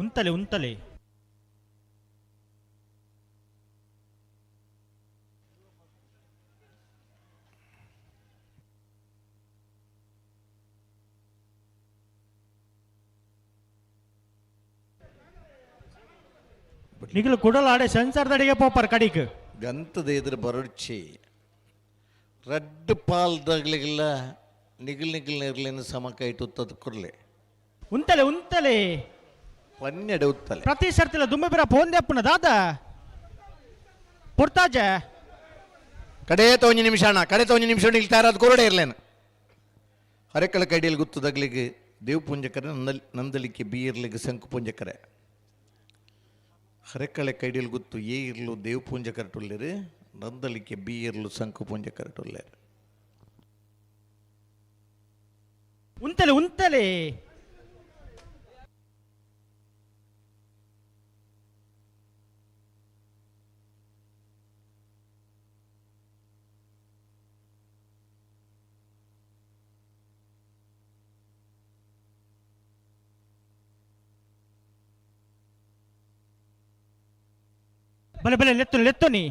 ಉಂತಲೆ ಉಂತಲೆ ನಿಗಲು ಕುಡಲಾಡೆ ಸೆನ್ಸರ್ದಡಿಗೆ ಪೋಪರ್ ಕಡಿಕ್ ಗಂತದ ಎದುರು ಬರಡ್ಚಿ ರಡ್ಡು ಪಾಲ್ದಾಗ್ಲಿಗೆಲ್ಲ ನಿಗಲ್ ನಿಗಲ್ ಇರ್ಲೇನು ಸಮ ಕೈಟುತ್ತದ ಕುರ್ಲೆ ಉಂತಲೆ ಉಂತಲೆ ಪನ್ನೆಡೆ ಉತ್ತಲೆ ಪ್ರತಿ ಸರ್ತಿಲ ದುಮ್ಮೆ ಬಿರ ಫೋನ್ ದೆಪ್ಪುನ ದಾದ ಪುರ್ತಾಜ ಕಡೆ ಒಂಜಿ ನಿಮಿಷ ಅಣ್ಣ ಕಡೆ ಒಂಜಿ ನಿಮಿಷ ಇಲ್ಲಿ ತಯಾರಾದ ಕೊರಡೆ ಇರ್ಲೇನು ಹರೆಕಳ ಕೈಡಿಯಲ್ಲಿ ಗುತ್ತದಾಗ್ಲಿಗೆ ದೇವ್ ಪುಂಜಕರೆ ನಂದಲಿಕ್ಕೆ ಬಿ ಇರ್ಲಿಗೆ ಶಂಕು ಪುಂಜಕರೆ ಹರೆಕಳೆ ಕೈಡಿಯಲ್ಲಿ ಗುತ್ತು ಎ ಇರ್ಲು ದೇವ್ ಪೂಂಜಕರ ಟುಲ್ಲೇರು ನಂದಲಿಕ್ಕೆ ಬಿ ಇರ್ಲು ಶಂಕು ಪುಂಜಕರ ಟುಲ್ಲೇರು ಉಂತಲೆ ಉಂತಲೆ ಬಲೆ ಬಲೆ ಲೆತ್ತು ಲೆತ್ತು ನೀ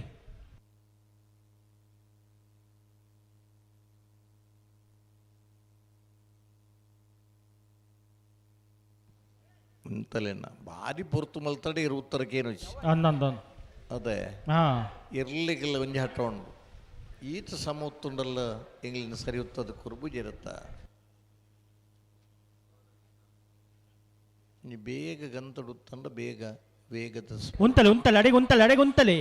ಉಂತಲೆಣ್ಣ ಭಾರಿ ಪೊರ್ತು ಮಲ್ತಡೆ ಇರು ಉತ್ತರಕ್ಕೇನು ಅಂದಂದ ಅದೇ ಹಾ ಇರ್ಲಿಕ್ಕೆಲ್ಲ ಒಂಜಿ ಹಠ ಉಂಡು ಈತ ಸಮ ಉತ್ತುಂಡಲ್ಲ ಎಂಗ್ಲಿನ ಸರಿ ಉತ್ತದ ಕುರ್ಬುಜಿರತ್ತ ನೀ ಬೇಗ ಗಂತಡುತ್ತಂಡ ಬೇಗ ವೇಗದ ಉಂತಲೆ ಉಂತಲೆ ಅಡಿಗೆ ಉಂತಲೆ ಅಡಿಗೆ ಉಂತಲೆ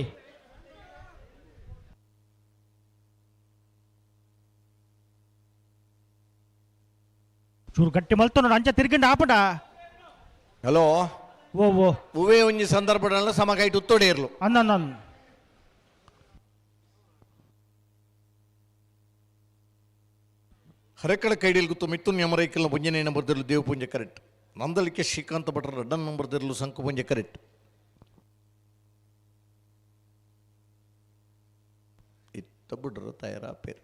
ಚೂರು ಗಟ್ಟಿ ಮಲ್ತು ನೋಡು ಅಂಚ ತಿರ್ಗಂಡು ಆಪಡ ಹಲೋ ಓ ಓ ಹೂವೇ ಒಂಜಿ ಸಂದರ್ಭ ಸಮ ಕೈಟ್ ಉತ್ತೋಡೆ ಇರ್ಲು ಅಂದ ಹರೆಕಳ ಕೈಡಿಲ್ ಗುತ್ತು ಮಿತ್ತುನ್ ಯಮರೈಕಲ್ನ ಪುಂಜನೇ ನಂಬರ್ದಿರ್ಲು ದೇವ ಪುಂಜ ಕರೆಕ್ಟ್ ನಂದಲಿಕ್ಕೆ ಶ್ರೀಕಾಂತ ಭಟ್ರ ರಡ್ಡನ್ ನಂಬರ್ದಿರ್ಲು ಶಂಕು ಪುಂಜ ಕರೆಕ್ಟ್ ಇತ್ತ ಬಿಡ್ರ ತಯಾರಾಪೇರು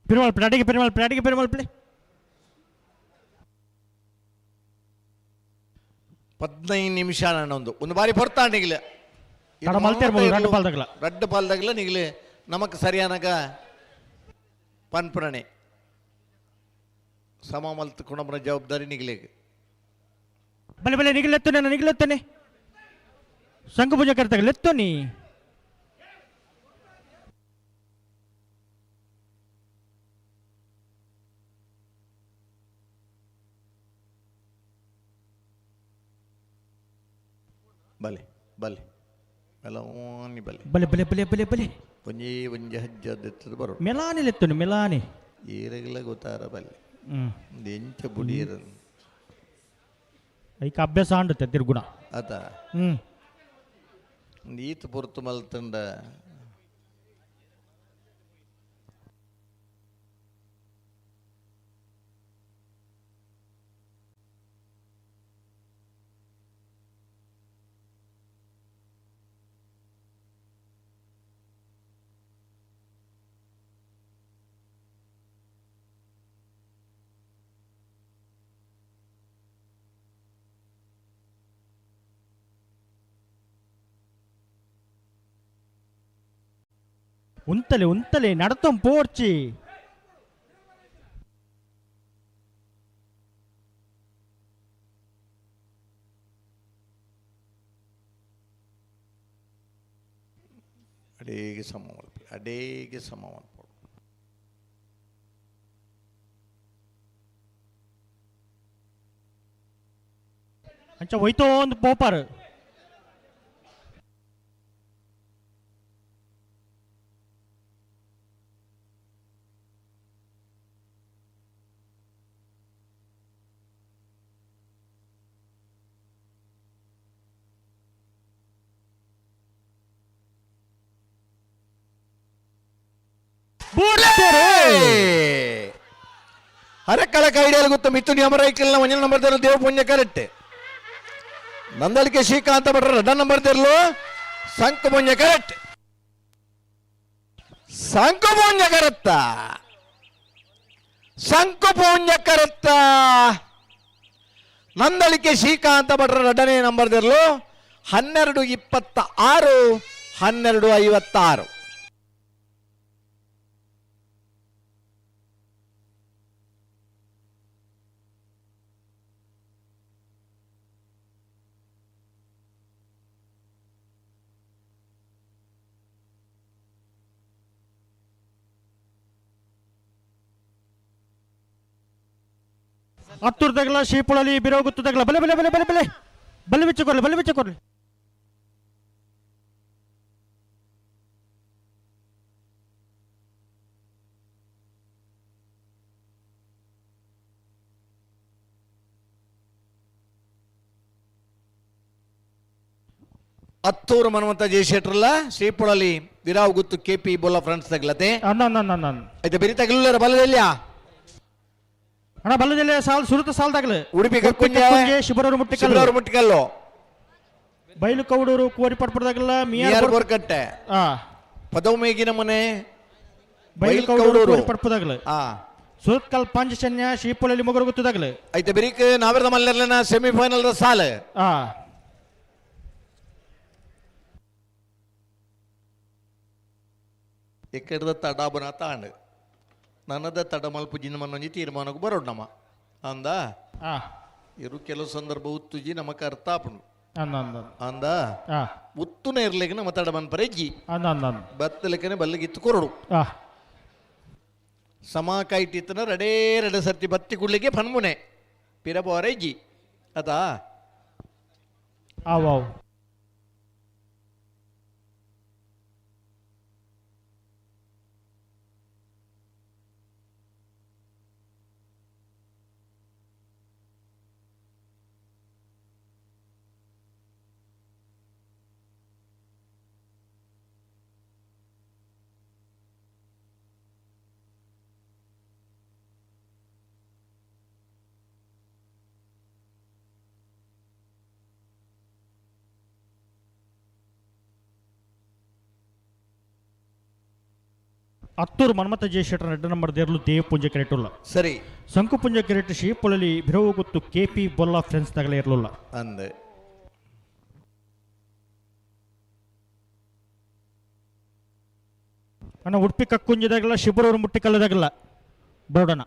பெருமாள் பிள்ளை அடிக்க பெருமாள் பிள்ளை அடிக்க பெருமாள் பிள்ளை 15 ನಿಮಿಷ ಒಂದು ಒಂದು ಬಾರಿ ಪೊರ್ತಾಂಡಿಗಿಲ್ಲ ತಡ ಮಲ್ತೆ ಇರ್ಬೋದು, ರಡ್ಡು ಪಾಲ್ದಾಗಲ. ರಡ್ಡು ಪಾಲ್ದಾಗಲ ನಿಗಲೆ ನಮಕ್ ಸರಿಯಾನಗ ಪನ್ಪುರಣೆ ಸಮ ಮಲ್ತ್ ಕುಣಬನ ಜವಾಬ್ದಾರಿ ನಿಗಲೇಗ ಬಲೆ ಬಲೆ ನಿಗಲೆತ್ತನೆ ನಿಗಲೆತ್ತನೆ ಶಂಕು ಪೂಜೆ ಕರ್ತಾಗ ಲೆತ್ತೋನಿ ಬಲೆ ಬಲೆ ಮೆಲೋನಿ ಬಲೆ ಬಲೆ ಬಲೆ ಬಲೆ ಬಲೆ ಬಲೆ ಒಂಜಿ ಒಂಜಿ ಹಜ್ಜ ದೆತ್ತದ ಬರೋ ಮೆಲಾನಿ ಲೆತ್ತೋನಿ ಮೆಲಾನಿ ಏರಗಿಲ್ಲ ಗೊತ್ತಾರ ಬಲೆ ಎಂಚ ಬುಡಿಯರ ಐಕ ಅಭ್ಯಾಸ ಆಂಡುತ್ತೆ ತಿರ್ಗುಣ ಆತ ಈತ ಪೊರ್ತು ಮಲ್ತಂಡ ಉಂತಲೆ ಉಂತಲೆ ನಡತಂ ಪೋರ್ಚಿ ಅಡೇಗೆ ಸಮ ಮಲ್ಪಿ ಅಡೇಗೆ ಸಮ ಮಲ್ಪೊಡು ಅಂಚ ಒಯ್ತೋ ಒಂದು ಪೋಪರ್ ಹರಕಳ ಕೈಡಿಯಲ್ಲಿ ಗೊತ್ತು ಮಿಥುನ್ ಯಮರೈಕಲ್ನ ಒಂಜನ ನಂಬರ್ ದೇರು ದೇವಪುಣ್ಯ ಕರೆಕ್ಟ್. ನಂದಳಿಕೆ ಶ್ರೀಕಾಂತ ಭಟ್ರ ರಡ್ಡ ನಂಬರ್ ದೇರ್ಲು ಸಂಕಪುಣ್ಯ ಕರೆಕ್ಟ್. ಸಂಕಪುಣ್ಯ ಕರೆತ್ತ ಸಂಕಪುಣ್ಯ ಕರೆತ್ತ ನಂದಳಿಕೆ ಶ್ರೀಕಾಂತ ಭಟ್ರ ರಡ್ಡನೇ ನಂಬರ್ ದೇರ್ಲು 12:26 12:56. ಹತ್ತುರ್ದಾಗಲ ಶೀಪುಳಲಿ ಬಿರೋಗುತ್ತದಾಗಲ ಬಲೆ ಬಲೆ ಬಲೆ ಬಲೆ ಬಲೆ ಬಲೆ ಬಿಚ್ಚು ಕೊರ್ಲಿ ಬಲೆ ಬಿಚ್ಚು ಕೊರ್ಲಿ. ಹತ್ತೂರು ಮನ್ವಂತ ಜಯಶೆಟ್ರಲ್ಲ ಶ್ರೀಪುಳಲಿ ವಿರಾವ್ ಗುತ್ತು ಕೆ ಪಿ ಬೋಲ ಫ್ರೆಂಡ್ಸ್ ತಗ್ಲತೆ. ಆಯ್ತು ಬೆರಿ ತಗಲಿಲ್ಲ ಬಲದಲ್ಲಿಯ ಅಣ್ಣ ಬಲ್ಲದಲ್ಲಿ ಸಾಲ್ ಸುರುತ ಸಾಲ್ದಾಗಲು ಉಡುಪಿ ಕಕ್ಕುಂಜೆ, ಶಿಬರೂರು ಮುಟ್ಟಿಕಲ್ಲು ಶಿಬರೂರು ಮುಟ್ಟಿಕಲ್ಲು ಬೈಲು ಕೌಡೂರು ಕೋರಿ ಪಡ್ಪಡ್ದಾಗಲ್ಲ ಮಿಯಾರ್ ಬೋರ್ಕಟ್ಟೆ ಪದವು ಮೇಗಿನ ಮನೆ ಬೈಲು ಕೌಡೂರು ಕೋರಿ ಪಡ್ಪದಾಗಲು ಸುರತ್ಕಲ್ ಪಾಂಚಜನ್ಯ ಶ್ರೀಪುಳಲಿ ಮೊಗರು ಗೊತ್ತದಾಗಲು. ಐತೆ ಬೆರಿಕ್ ನಾವೆರದ ಮಲ್ಲೆರ್ಲನ ಸೆಮಿಫೈನಲ್ the ಸಾಲ. ಎಕ್ಕಡದ ತಡಾಬನ ತಾಂಡ್ ನನ್ನದ ತಡ ಮಲ್ಪು ಜಿನ್ನ ಮನ್ನೊಂಜಿ ತೀರ್ಮಾನಕ್ಕೆ ಬರೋಣ ನಮ್ಮ ಅಂದ ಇರು ಕೆಲವು ಸಂದರ್ಭ ಉತ್ತುಜಿ ನಮಕ್ ಅರ್ಥ ಆಪುಂಡು ಅಂದ ಉತ್ತುನ ಇರ್ಲಿಕ್ಕೆ ನಮ್ಮ ತಡ ಮನ್ಪರೆ ಜಿ ಬತ್ತಲಿಕ್ಕನೆ ಬಲ್ಲಿಗಿತ್ತು ಕೊರಡು ಸಮ ಕಾಯ್ತಿತ್ತನ ರಡೇ ರಡೆ ಸರ್ತಿ ಬತ್ತಿ ಕುಡ್ಲಿಕ್ಕೆ ಫನ್ಮುನೆ ಪಿರಬೋರೆ ಜಿ ಅದಾ ಆವ್ ಹತ್ತೂರು ಮನ್ಮಥ ಜಯಶೆಟ್ಟರ ಎರಡು ನಂಬರ್ ದೇರ್ಲು ದೇವ ಪೂಂಜೆ ಕೆರೆಟುಲ್ಲ. ಸರಿ ಶಂಕು ಪುಂಜ ಕೆರೆಟ್ ಶ್ರೀಪೊಳಲಿ ಬಿರವು ಗೊತ್ತು ಕೆ ಪಿ ಬೊಲ್ಲ ಫ್ರೆಂಡ್ಸ್ ತಗಲೇ ಇರಲಿಲ್ಲ ಅಂದೆ. ಅಣ್ಣ ಉಡುಪಿ ಕಕ್ಕುಂಜದಾಗಲ್ಲ ಶಿಬರೂರು ಮುಟ್ಟಿಕಲ್ಲದಾಗಲ್ಲ ಬೋಡೋಣ.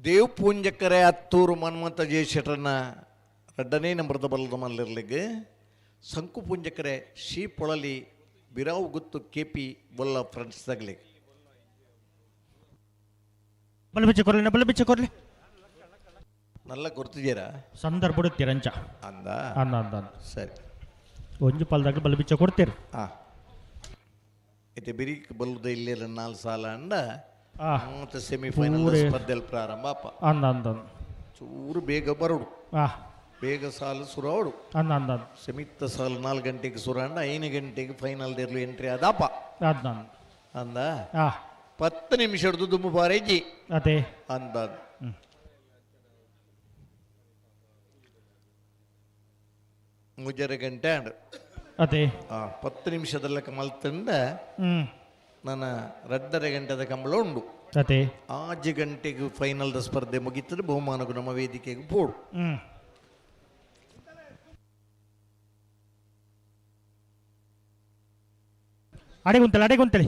ದೇವ್ ಪೂಂಜಕರೆ ಹತ್ತೂರು ಮನ್ಮಂತ ಜಯಶೆಟ್ರನ್ನ ರಡ್ಡನೇ ನಂಬರದ ಬಲದ ಮಲ್ಲಿರ್ಲಿಗೆ ಸಂಕು ಪೂಂಜಕರೆ ಶ್ರೀ ಪೊಳಲಿ ಬಿರಾವು ಗುತ್ತು ಕೆ ಪಿ ಬೊಲ್ಲ ಫ್ರೆಂಡ್ಸ್ ತಗಲಿ. ಬಲ ಬಿಚ್ಚ ಕೊರ್ಲಿ ಬಲ ಬಿಚ್ಚ ಕೊರ್ಲಿ. ನಲ್ಲ ಗುರ್ತಿದ್ದೀರಾ ಸಂದರ್ಭ ತಿರಂಚ ಅಂದ ಅಂದ ಅಂದ ಅಂದ. ಸರಿ ಒಂಜು ಪಾಲ್ದಾಗ ಬಲ ಬಿಚ್ಚ ಕೊಡ್ತೀರಿ. ಇತ್ತೆ ಬಿರಿಕ್ ಬಲ್ಲದ ಇಲ್ಲಿ ನಾಲ್ ಸಾಲ ಅಂಡ ಮತ್ತೆ ಸೆಮಿಫೈನಲ್ ಸ್ಪರ್ಧೆಯಲ್ಲಿ ಪ್ರಾರಂಭ ಅಪ್ಪ. ಅಂದ ಅಂದ ಅಂದ. ಚೂರು ಬೇಗ ಬರೋಡು ಬೇಗ ಸಾಲು ಸುರಾವಡು ಅಂದ ಅಂದ ಅಂದ. ಸೆಮಿತ್ತ ಸಾಲು 4 ಗಂಟೆಗೆ ಸುರಾಂಡ 5 ಗಂಟೆಗೆ ಫೈನಲ್ ದೇರ್ಲು ಎಂಟ್ರಿ ಆದಪ್ಪ. ಅಂದ ಅಂದ. ಅಂದ 10 ನಿಮಿಷ ಹಿಡಿದು ದುಮ್ಮು ಬಾರೇಜಿ ಅದೇ ಅಂದ. 3.5 ಗಂಟೆ ಅಂಡ್ ಅದೇ 10 ನಿಮಿಷದಲ್ಲ ಕಮಲ್ ತಂಡ ನನ್ನ 2.5 ಗಂಟೆದ ಕಂಬಳ ಉಂಡು. ಅತೆ 6 ಗಂಟೆಗೆ ಫೈನಲ್ the ಸ್ಪರ್ಧೆ ಮುಗಿತದೆ ಬಹುಮಾನಗೂ ನಮ್ಮ ವೇದಿಕೆಗೆ ಪೋಡು ಅಡೆಗುಂತಲೆ ಅಡೆಗುಂತಲೆ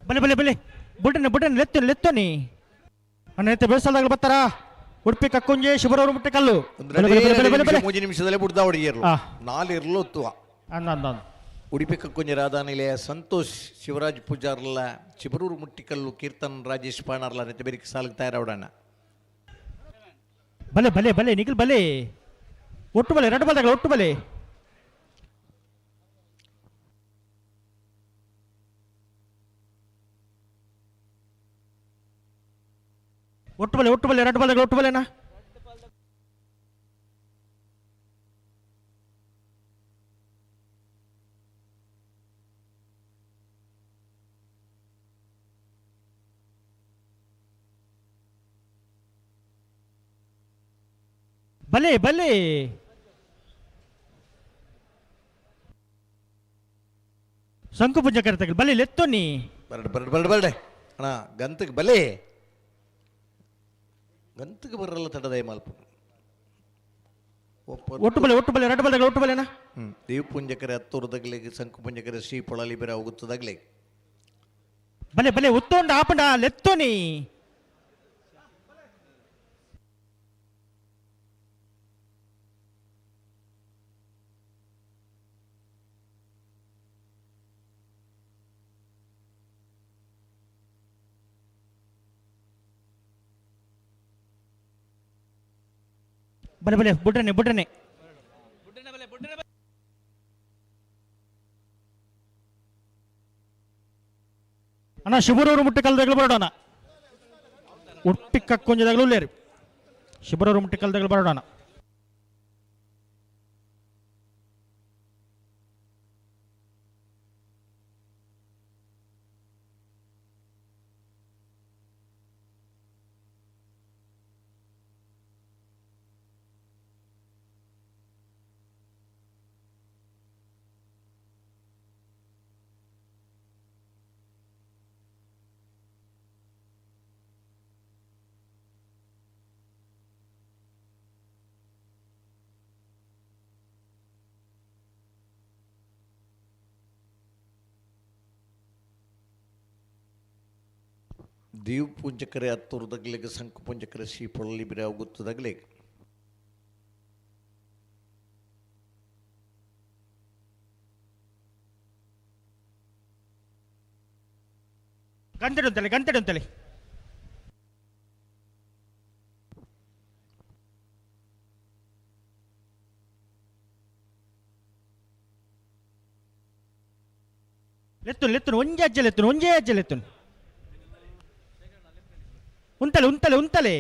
ಬಲೆ ಬಲೆ ಬಲೆ ಬುಡನೆ ಬುಡನೆ ಲೆತ್ತು ಲೆತ್ತನಿ ಅಣ್ಣ ಎತ್ತೆ ಬೆಳೆಸಲ್ದಾಗ ಬರ್ತಾರಾ ಉಡುಪಿ ಕಕ್ಕುಂಜೆ ಶಿವರವರು ಮುಟ್ಟೆ ಕಲ್ಲು ಮೂಜಿ ನಿಮಿಷದಲ್ಲೇ ಬುಡ್ದ ಹೊಡಿಯರ್ಲು ನಾಲ್ ಇರ್ಲು ಒತ್ತುವ ಉಡುಪಿ ಕಕ್ಕುಂಜೆ ರಾಧಾನಿಲಯ ಸಂತೋಷ್ ಶಿವರಾಜ್ ಪೂಜಾರ್ಲ ಶಿಬರೂರು ಮುಟ್ಟಿಕಲ್ಲು ಕೀರ್ತನ್ ರಾಜೇಶ್ ಪಾಣಾರ್ಲ ನೆತ್ತೆ ಬೆರಿಕೆ ಸಾಲಿಗೆ ತಯಾರಾವಡಣ್ಣ ಬಲೆ ಬಲೆ ಬಲೆ ನಿಖಿಲ್ ಬಲೆ ಒಟ್ಟು ಬಲೆ ಎರಡು ಬಲ್ದಾಗಲ ಒಟ್ಟು ಬಲೆ ಒಟ್ಟು ಬಲೆ ಒಟ್ಟು ಬಲೆ ಎರಡು ಬಲ್ದಾಗಲ ಒಟ್ಟು ಬಲೆನಾ ಬಲೆ ಬಲೆ ಶಂಕು ಪೂಜೆ ಕರೆತಗಲ್ ಬಲೆ ಲೆತ್ತೋನಿ ಬರಡೆ ಬರಡೆ ಬರಡೆ ಬರಡೆ ಅಣ್ಣ ಗಂತಕ್ಕೆ ಬಲೆ ಗಂತಕ್ಕೆ ಬರಲ್ಲ ತಡದಯ ಮಲ್ಪ ಒಟ್ಟು ಬಲೆ ಒಟ್ಟು ಬಲೆ ಎರಡು ಬಲ್ದಾಗಲ ಒಟ್ಟು ಬಲೆನಾ ದೇವ್ ಪುಂಜಕರೆ ಹತ್ತೂರದಗ್ಲಿಗೆ ಶಂಕು ಪುಂಜಕರೆ ಶ್ರೀ ಪೊಳಲಿ ಬೇರೆ ಹೋಗುತ್ತದಾಗ್ಲಿ ಬಲೆ ಬಲೆ ಒತ್ತೊಂಡ ಆಪಂಡ ಲೆತ್ತೋನಿ ಬಲೆ ಬಲೆ ಬುಡ್ರನೆ ಬುಡ್ರನೆ ಅಣ್ಣ ಶಿಬರೂರು ಮುಟ್ಟೆ ಕಲ್ದಾಗಲು ಬರೋಣ ಉಡುಪಿ ಕಕ್ಕೊಂಜದಾಗಲೂ ಲೇರಿ ಶಿಬರೂರು ಮುಟ್ಟೆ ಕಲ್ದಾಗಲು ಬರೋಣ ದೇವ್ ಪೂಂಜಕರೆ ಹತ್ತೂರದಗ್ಲಿಗೆ ಶಂಕು ಪುಂಜಕರೆ ಶ್ರೀ ಪೊಳಲಿ ಬಿರೆ ಹೋಗುತ್ತದಾಗ್ಲಿಗೆ ಗಂಟೆಡು ಅಂತಲೆ ಗಂಟೆಡು ಅಂತಲೆ ಲೆತ್ತುನು ಲೆತ್ತುನು ಒಂಜೆ ಅಜ್ಜೆ ಲೆತ್ತುನು ಒಂಜೇ ಅಜ್ಜೆ ಲೆತ್ತುನು ಉಂತಲೆ ಉಂತಲೆ ಉಂತಲೆ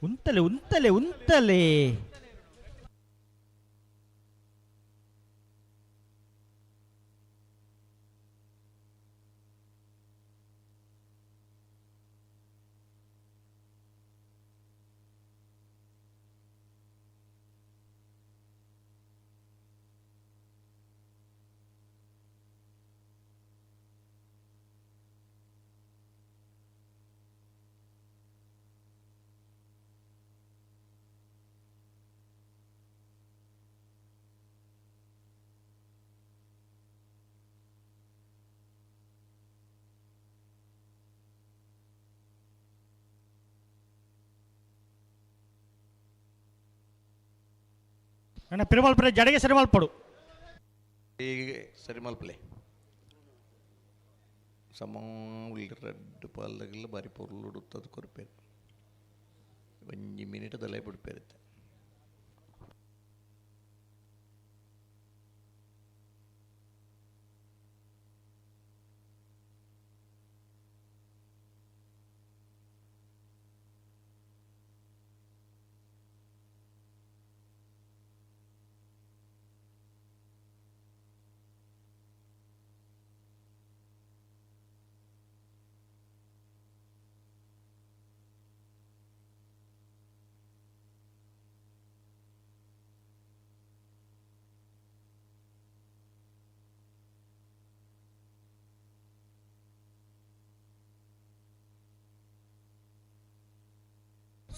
ಉಂತಲೆ ಉಂತಲೆ ಉಂತಲೆ ಅಣ್ಣ ಪಿರುಮಾಲ್ಪುರ ಜಡೆಗೆ ಸರಿ ಮಲ್ಪಡು ಈಗ ಸರಿ ಮಲ್ಪಲೆ ಸಮ ರೆಡ್ ಪಾಲ್ದಾಗೆಲ್ಲ ಬಾರಿ ಪೊರ್ಲುಡುತ್ತದು ಕೊರ್ಪೇರು ಒಂಜಿ ಮಿನಿಟ್ ದಲೈ ಬಿಡ್ಪೇರುತ್ತೆ.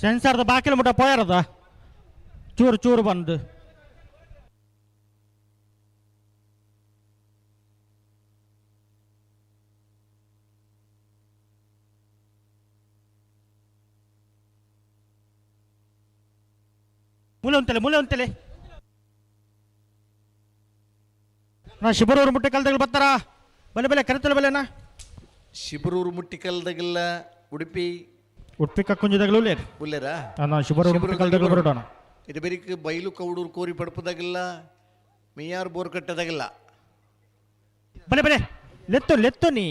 ಸೆನ್ಸಾರ್ದ ಬಾಕಿಲ ಮುಟ್ಟ ಪೋಯಾರದ ಚೂರು ಚೂರು ಬಂದು ಮೂಲೆ ಉಂತಲೆ ಮೂಲೆ ಉಂತಲೆ ನಾ ಶಿಬರೂರು ಮುಟ್ಟಿ ಕಲ್ದಗಳು ಬರ್ತಾರಾ ಬಲೆ ಬಲೆ ಕರೆತಲೆ ಬಲೆನಾ ಶಿಬರೂರು ಮುಟ್ಟಿ ಕಲ್ದಗಲ್ಲ ಉಡುಪಿ ಉಡುಪಿ ಕಕ್ಕುಂಜದಗಲು ಉಲ್ಲೇರು ಉಲ್ಲೇರಾ ನಾ ಶಿಬರೂರು ಮುಟ್ಟಿ ಕಲ್ದಗಳು ಬರೋಣ ಇದು ಬೇರಿಕ್ ಬೈಲು ಕೌಡೂರು ಕೋರಿ ಪಡಪದಾಗಿಲ್ಲ ಮಿಯಾರ್ ಬೋರ್ ಕಟ್ಟದಾಗಿಲ್ಲ ಬಲೆ ಬಲೆ ಲೆತ್ತು ಲೆತ್ತು ನೀ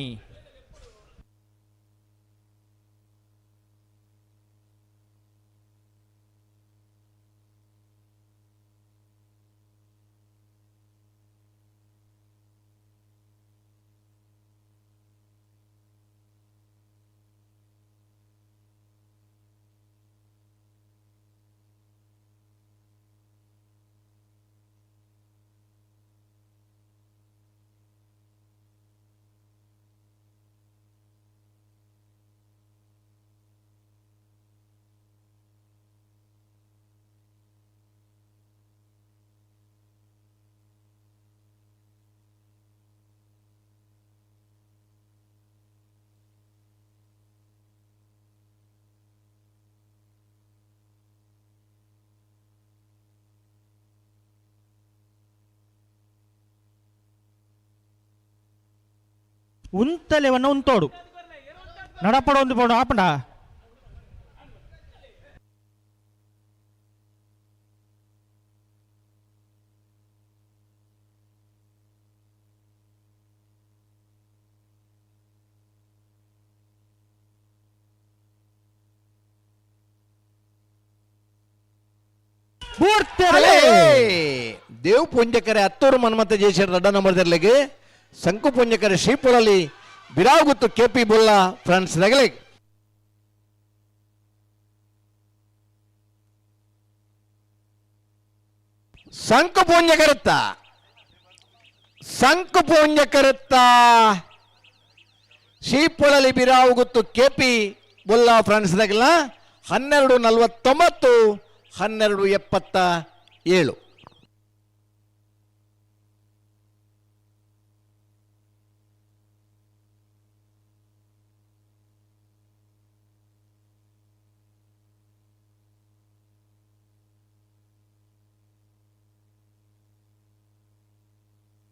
ಉಂತಲೆವನ್ನ ಉಂತೋಡು ನಡಪಡ ಒಂದು ಬೋಡು ಆಪಂಡ ದೇವ್ ಪುಂಜಕರೆ ಹತ್ತೂರು ಮನ್ಮತ ಜಯಶರ್ ದೊಡ್ಡ ನಂಬರ್ದರ್ಲೆಗೆ ಸಂಕು ಪುಂಜಕರೆ ಶ್ರೀಪುಳಲಿ ಬಿರಾಗುತ್ತು ಕೆ ಪಿ ಬುಲ್ಲಾ ಫ್ರಾನ್ಸ್ ನಗಲೆ ಸಂಕು ಪುಂಜಕರತ್ತ ಸಂಕು ಪುಂಜಕರತ್ತ ಶ್ರೀಪುಳಲಿ ಬಿರಾವುಗುತ್ತು ಕೆ ಪಿ ಬುಲ್ಲಾ ಫ್ರಾನ್ಸ್ ನಗಲ 12:49 12:77.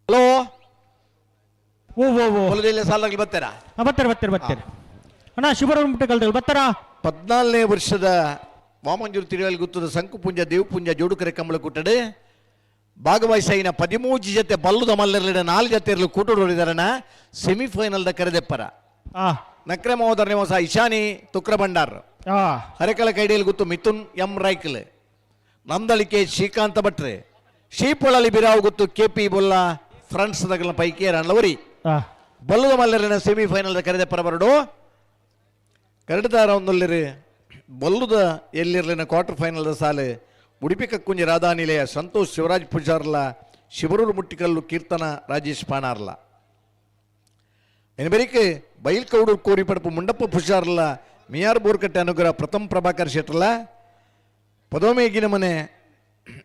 ಹಲೋ ಓ ಓ ಓ ಹೊಲದಲ್ಲಿ ಸಾಲಾಗಿ ಬರ್ತಾರಾ? ಬರ್ತಾರೆ ಬರ್ತಾರೆ ಬರ್ತಾರೆ ಅಣ್ಣ. ಶಿವರ ಮುಟ್ಟೆ ಬರ್ತಾರಾ? 14ನೇ ವರ್ಷದ ವಾಮಂಜೂರು ತಿರುವಲ್ಲಿ ಗುತ್ತದ ಸಂಕುಪುಂಜ ದೇವಪುಂಜ ಜೋಡುಕರೆ ಕಂಬಳ ಕೂಟಡೆ ಭಾಗವಹಿಸೈನ 13 ಜೊತೆ ಬಲ್ಲುದ ಮಲ್ಲರ್ಲಿಡ 4 ಜೊತೆ ಇರಲು ಕೂಟೋಡಿದಾರಣ ಸೆಮಿಫೈನಲ್ದ ಕರೆದೆಪ್ಪರ ನಕ್ರೆ ಮಹೋದರ ನಿವಾಸ ಇಶಾನಿ ತುಕ್ರ ಭಂಡಾರ್ ಹರೆಕಳ ಕೈಡಿಯಲ್ಲಿ ಗುತ್ತು ಮಿಥುನ್ ಎಂ ರೈಕಲ್ ನಂದಳಿಕೆ ಶ್ರೀಕಾಂತ ಭಟ್ರೆ ಶ್ರೀಪೊಳಲಿ ಬಿರಾವು ಗುತ್ತು ಕೆ ಪಿ ಬೊಲ್ಲ ಫ್ರಾನ್ಸ್ ದಗಲ ಪೈಕಿ ರಣ್ಣವರಿ ಬಲ್ಲದ ಮಲ್ಲರಿನ ಸೆಮಿಫೈನಲ್ ಕರೆದೆಪ್ಪರ ಬರಡು ಕರಡದಾರ ಒಂದೊಲ್ಲಿರಿ ಬಲ್ಲುದ ಎಲ್ಲಿರಲಿನ ಕ್ವಾರ್ಟರ್ ಫೈನಲ್ ಸಾಲೆ ಉಡುಪಿ ಕಕ್ಕುಂಜಿ ರಾಧಾನಿಲಯ ಸಂತೋಷ್ ಶಿವರಾಜ್ ಪೂಜಾರ್ಲ ಶಿವರೂರು ಮುಟ್ಟಿಕಲ್ಲು ಕೀರ್ತನ ರಾಜೇಶ್ ಪಾಣಾರ್ಲ ಎನ್ಬೆರಿಕೆ ಬೈಲ್ಕೌಡೂರು ಕೋರಿಪಡಪು ಮುಂಡಪ್ಪ ಪೂಜಾರ್ಲ ಮಿಯಾರ್ ಬೋರ್ಕಟ್ಟೆ ಅನುಗ್ರಹ ಪ್ರಥಮ್ ಪ್ರಭಾಕರ್ ಶೆಟ್ಟರ್ಲ ಪದೋಮೇಗಿನ ಮನೆ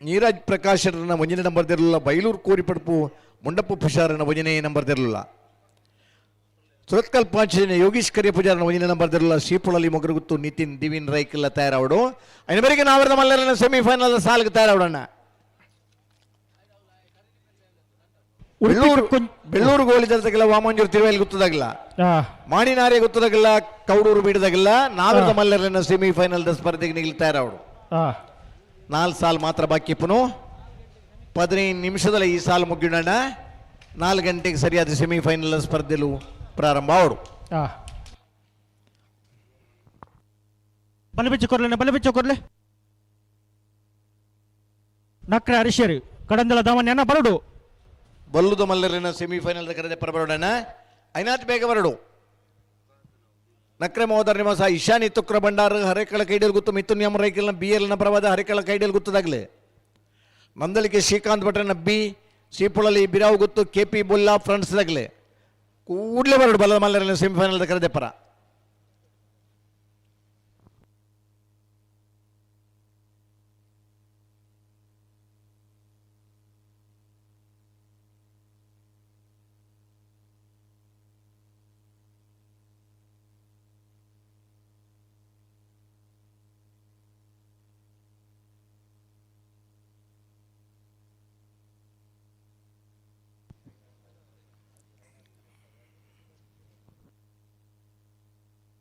ನೀರಾಜ್ ಪ್ರಕಾಶ್ ಶೆಟ್ಟರ್ನ ಒಂಜನೇ ನಂಬರ್ ದಿರಲಿಲ್ಲ ಬೈಲೂರು ಕೋರಿಪಡಪು ಮುಂಡಪ್ಪ ಪೂಜಾರನ ಒಂಜನೇ ನಂಬರ್ ದಿರಲಿಲ್ಲ ಸುರತ್ಕಲ್ ಪಾಂಚಜನ್ಯ ಯೋಗೀಶ್ ಕರಿಯ ಪೂಜಾರನ ಒಂಜನೇ ನಂಬರ್ ದಿರಲಿಲ್ಲ ಶ್ರೀಪುಳಲಿ ಮೊಗರುಗುತ್ತು ನಿತಿನ್ ದಿವಿನ್ ರೈಕಲ್ಲ ತಯಾರಾವಡು ಐನಬರಿಗೆ ನಾವರದ ಮಲ್ಲರನ ಸೆಮಿಫೈನಲ್ ಸಾಲಿಗೆ ತಯಾರಾವಡಣ್ಣ. ಬೆಳ್ಳೂರು ಬೆಳ್ಳೂರು ಗೋಲಿ ಜಲತಕ್ಕೆಲ್ಲ ವಾಮಂಜೂರು ತಿರುವಲ್ಲಿ ಗೊತ್ತದಾಗಿಲ್ಲ ಮಾಡಿನಾರೆ ಗೊತ್ತದಾಗಿಲ್ಲ ಕೌಡೂರು ಬೀಡದಾಗಿಲ್ಲ ನಾವರದ ಮಲ್ಲರನ್ನ ಸೆಮಿಫೈನಲ್ ಸ್ಪರ್ಧೆಗೆ ನಿಲ್ ತಯಾರಾವಡು. 4 ಸಾಲು ಮಾತ್ರ ಬಾಕಿ ಪುನು 15 ನಿಮಿಷದಲ್ಲಿ ಈ ಸಾಲು ಮುಗಿಯೋಣ. 4 ಗಂಟೆಗೆ ಸರಿಯಾದ ಸೆಮಿಫೈನಲ್ ಸ್ಪರ್ಧೆಲು ಪ್ರಾರಂಭ ಅವರು. ಬಲೆ ಬಿಚ್ಚು ಕೊರ್ಲೆ ಬಲೆ ಬಿಚ್ಚು ಕೊರ್ಲೆ ನಕ್ರೆ ಹರಿಶೇರಿ ಕಡಂದಲ ದಾಮನ್ಯನ ಬರಡು ಬಲ್ಲುದ ಮಲ್ಲರಿನ ಸೆಮಿಫೈನಲ್ ಕರೆದೆ ಪರಬರೋಣ ಐನಾಥ್ ಬೇಗ ಬರಡು. ನಕ್ರೆ ಮಹೋದರ ನಿವಾಸ ಇಶಾನಿ ತುಕ್ರ ಭಂಡಾರ ಹರೇಕಳ ಕೈಡಿಯಲ್ ಗುತ್ತು ಮಿಥುನ್ ಎಂ ರೈಕಲ್ನ ಬಿ ಎಲ್ನ ಪ್ರವಾದ ಹರೇಕಳ ಕೈಡಿಯಲ್ ಗುತ್ತದಾಗಲಿ ನಂದಲಿಕೆ ಶ್ರೀಕಾಂತ್ ಭಟ್ರನ ಬಿ ಶ್ರೀಪುಳಲಿ ಬಿರಾವು ಗುತ್ತು ಕೆ ಪಿ ಬುಲ್ಲಾ ಫ್ರೆಂಡ್ಸ್ದಾಗಲಿ ಕೂಡಲೇ ಬರಡು ಬಲ್ಲ ಮಲ್ಲರಿನ ಸೆಮಿಫೈನಲ್ ಕರೆದೆ ಪರ.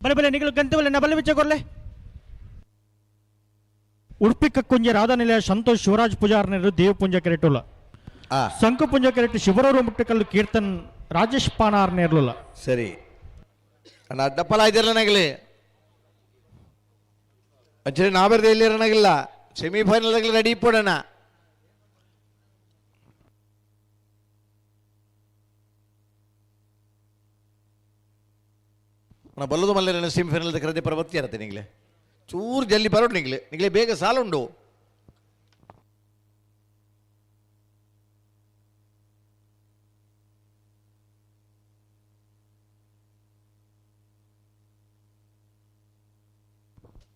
ಬಲೆ ಬಲೆ ನಿಗಲು ಗಂತೆ ಬಲೆ ಬಲೆ ಬಿಚ್ಚ ಕೊರ್ಲೆ. ಉಡುಪಿ ಕಕ್ಕುಂಜೆ ರಾಧಾನಿಲಯ ಸಂತೋಷ್ ಶಿವರಾಜ್ ಪೂಜಾರ್ನರು ದೇವಪುಂಜ ಕೆರೆಟುಲ್ಲ. ಸಂಕಪುಂಜ ಕೆರೆಟ್ ಶಿವರೂರು ಮುಟ್ಟಕಲ್ಲು ಕೀರ್ತನ್ ರಾಜೇಶ್ ಪಾನಾರ್ ನೇರ್ಲುಲ್ಲ. ಸರಿ ಅಣ್ಣ ಅಡ್ಡಪ್ಪಲ ಇದ್ದಿರಲನಾಗಲಿ ಅಂಚನೆ ನಾಬರ್ದೆ ಇಲ್ಲಿರನಾಗಿಲ್ಲ ಸೆಮಿಫೈನಲ್ ಆಗಲಿ ರೆಡಿ ಇಪ್ಪಡಣ್ಣ. ಅಣ್ಣ ಬಲ್ಲದು ಮಲ್ಲೇರಣ್ಣ ಸೆಮಿಫೈನಲ್ ಕರೆದೆ ಪರವತ್ತಿ ಇರತ್ತೆ ನಿಂಗ್ಲೆ ಚೂರು ಜಲ್ಲಿ ಬರೋಡು ನಿಂಗ್ಲೆ ನಿಂಗ್ಲೆ ಬೇಗ ಸಾಲುಂಡು.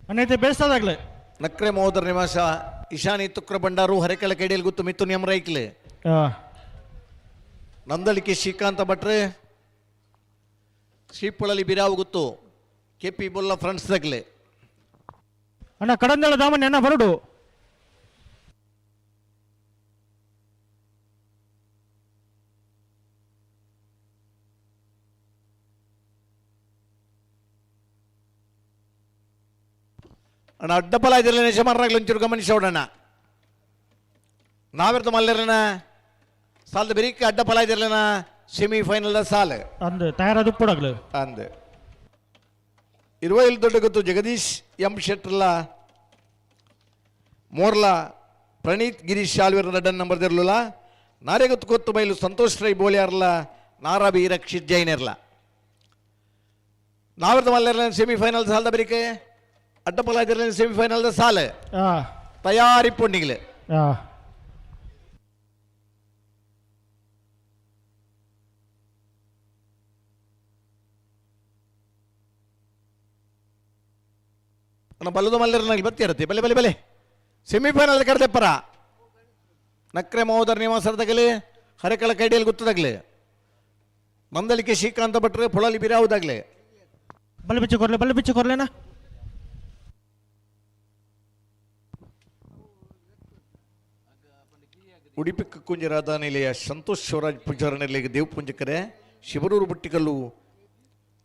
ಅನ್ನೈತೆ ಬೇಸದಾಗ್ಲೆ. ನಕ್ರೆ ಮಹೋದರ ನಿವಾಸ ಇಶಾನಿ ತುಕ್ರ ಭಂಡಾರು ಹರೆಕಳ ಕೈಡಿಯಲ್ಲಿ ಗುತ್ತು ಮಿತ್ತು ನಿಯಮ ರೈಕ್ಲೆ. ನಂದಳಿಕೆ ಶ್ರೀಕಾಂತ ಭಟ್ರೆ ಶ್ರೀಪೊಳಲಿ ಬಿರಾವು ಗುತ್ತು ಕೆ ಪಿ ಬೊಲ್ಲ ಫ್ರೆಂಡ್ಸ್ ತಗ್ಲೆ. ಅಣ್ಣ ಕಡಂದಳ ದಾಮನ್ ಎನ್ನ ಬರಡು. ಅಣ್ಣ ಅಡ್ಡಪಲ ಇದ್ರಲ್ಲಿ ಯಜಮಾನರಾಗ್ಲಿ ಒಂಚೂರು ಗಮನಿಸೋಡಣ್ಣ. ನಾವಿರ್ತ ಮಲ್ಲೇರಣ್ಣ ಸಾಲದ ಬೆರಿಕೆ ಅಡ್ಡಪಲ ಇದ್ರಲ್ಲಣ್ಣ ಸೆಮಿಫೈನಲ್ ಸಾಲ ಅಂದು ತಯಾರಾದ ಪಡಗ್ಲು ಅಂದು ಇರುವ ಇಲ್ಲಿ ದೊಡ್ಡ ಗೊತ್ತು ಜಗದೀಶ್ ಎಂ ಶೆಟ್ಟರ್ಲ ಮೋರ್ಲ ಪ್ರಣೀತ್ ಗಿರೀಶ್ ಶಾಲ್ವೀರ್ ರಡ್ಡನ್ ನಂಬರ್ ಇರಲಿಲ್ಲ. ನಾರೇ ಗೊತ್ತು ಗೊತ್ತು ಬೈಲು ಸಂತೋಷ್ ರೈ ಬೋಳಿಯಾರ್ಲ ನಾರಾಬಿ ರಕ್ಷಿತ್ ಜೈನ್ ಇರಲ. ನಾವಿರ್ತ ಮಲ್ಲೇರಲ್ಲ ಸೆಮಿಫೈನಲ್ ಸಾಲದ ಬೆರಿಕೆ ಅಡ್ಡಪಲ ಇದ್ರಲ್ಲಿ ಸೆಮಿಫೈನಲ್ ಸಾಲ ತಯಾರಿಪ್ಪೊಂಡಿಗ್ಲೆ. ಅಣ್ಣ ಬಲ್ಲದ ಮಲ್ಲೇರನಾಗಿ ಬತ್ತಿ ಇರತ್ತೆ ಬಲೆ ಬಲೆ ಬಲೆ ಸೆಮಿಫೈನಲ್ ಕರೆದೆಪ್ಪರ ನಕ್ರೆ ಮಹೋದರ ನಿವಾಸರದಾಗಲಿ ಹರೆಕಳ ಕೈಡಿಯಲ್ಲಿ ಗೊತ್ತದಾಗಲಿ ನಂದಲಿಕೆ ಶ್ರೀಕಾಂತ ಭಟ್ರೆ ಪೊಳಲಿ ಬಿರಾವುದಾಗಲಿ. ಬಲೆ ಬಿಚ್ಚು ಕೊರ್ಲೆ ಬಲೆ ಬಿಚ್ಚು ಕೊರ್ಲೆನಾ. ಉಡುಪಿ ಕಕ್ಕುಂಜ ರಾಧಾನಿಲಯ ಸಂತೋಷ್ ಶಿವರಾಜ್ ಪೂಜಾರನೆಲ್ಲಿಗೆ ದೇವಪುಂಜಕರೆ ಶಿವರೂರು ಬುಟ್ಟಿಕಲ್ಲು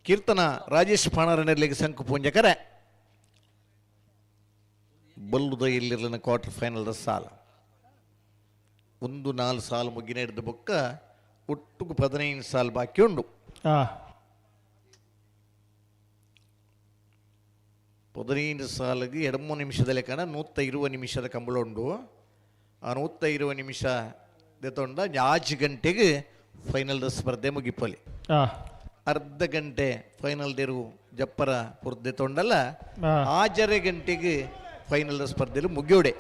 ಕೀರ್ತನ ರಾಜೇಶ್ ಪಾಣಾರನೆಲ್ಲಿಗೆ ಶಂಕು ಪೂಂಜಕರೆ. ಬಲ್ಲುದ ಇಲ್ಲಿರಲಿನ ಕ್ವಾರ್ಟರ್ ಫೈನಲ್ದ ಸಾಲ ಒಂದು 4 ಸಾಲು ಮುಗಿನ ಹಿಡಿದ ಬೊಕ್ಕ ಒಟ್ಟುಗು 15 ಸಾಲು ಬಾಕಿ ಉಂಡು. 15 ಸಾಲಿಗೆ 2 ನಿಮಿಷದ ಲೆಕ್ಕನ 120 ನಿಮಿಷದ ಕಂಬಳ ಉಂಡು. ಆ 120 ನಿಮಿಷ ತೊಂಡ 5 ಗಂಟೆಗೆ ಫೈನಲ್ ಸ್ಪರ್ಧೆ ಮುಗಿಪಲಿ. ಅರ್ಧ ಗಂಟೆ ಫೈನಲ್ ದೇರು ಜಪ್ಪರ ಪುರ್ದೆ ತೊಂಡಲ್ಲ 6.5 ಗಂಟೆಗೆ ಫೈನಲ್ ಸ್ಪರ್ಧೆಲು ಮುಗಿಯೋಡೆ.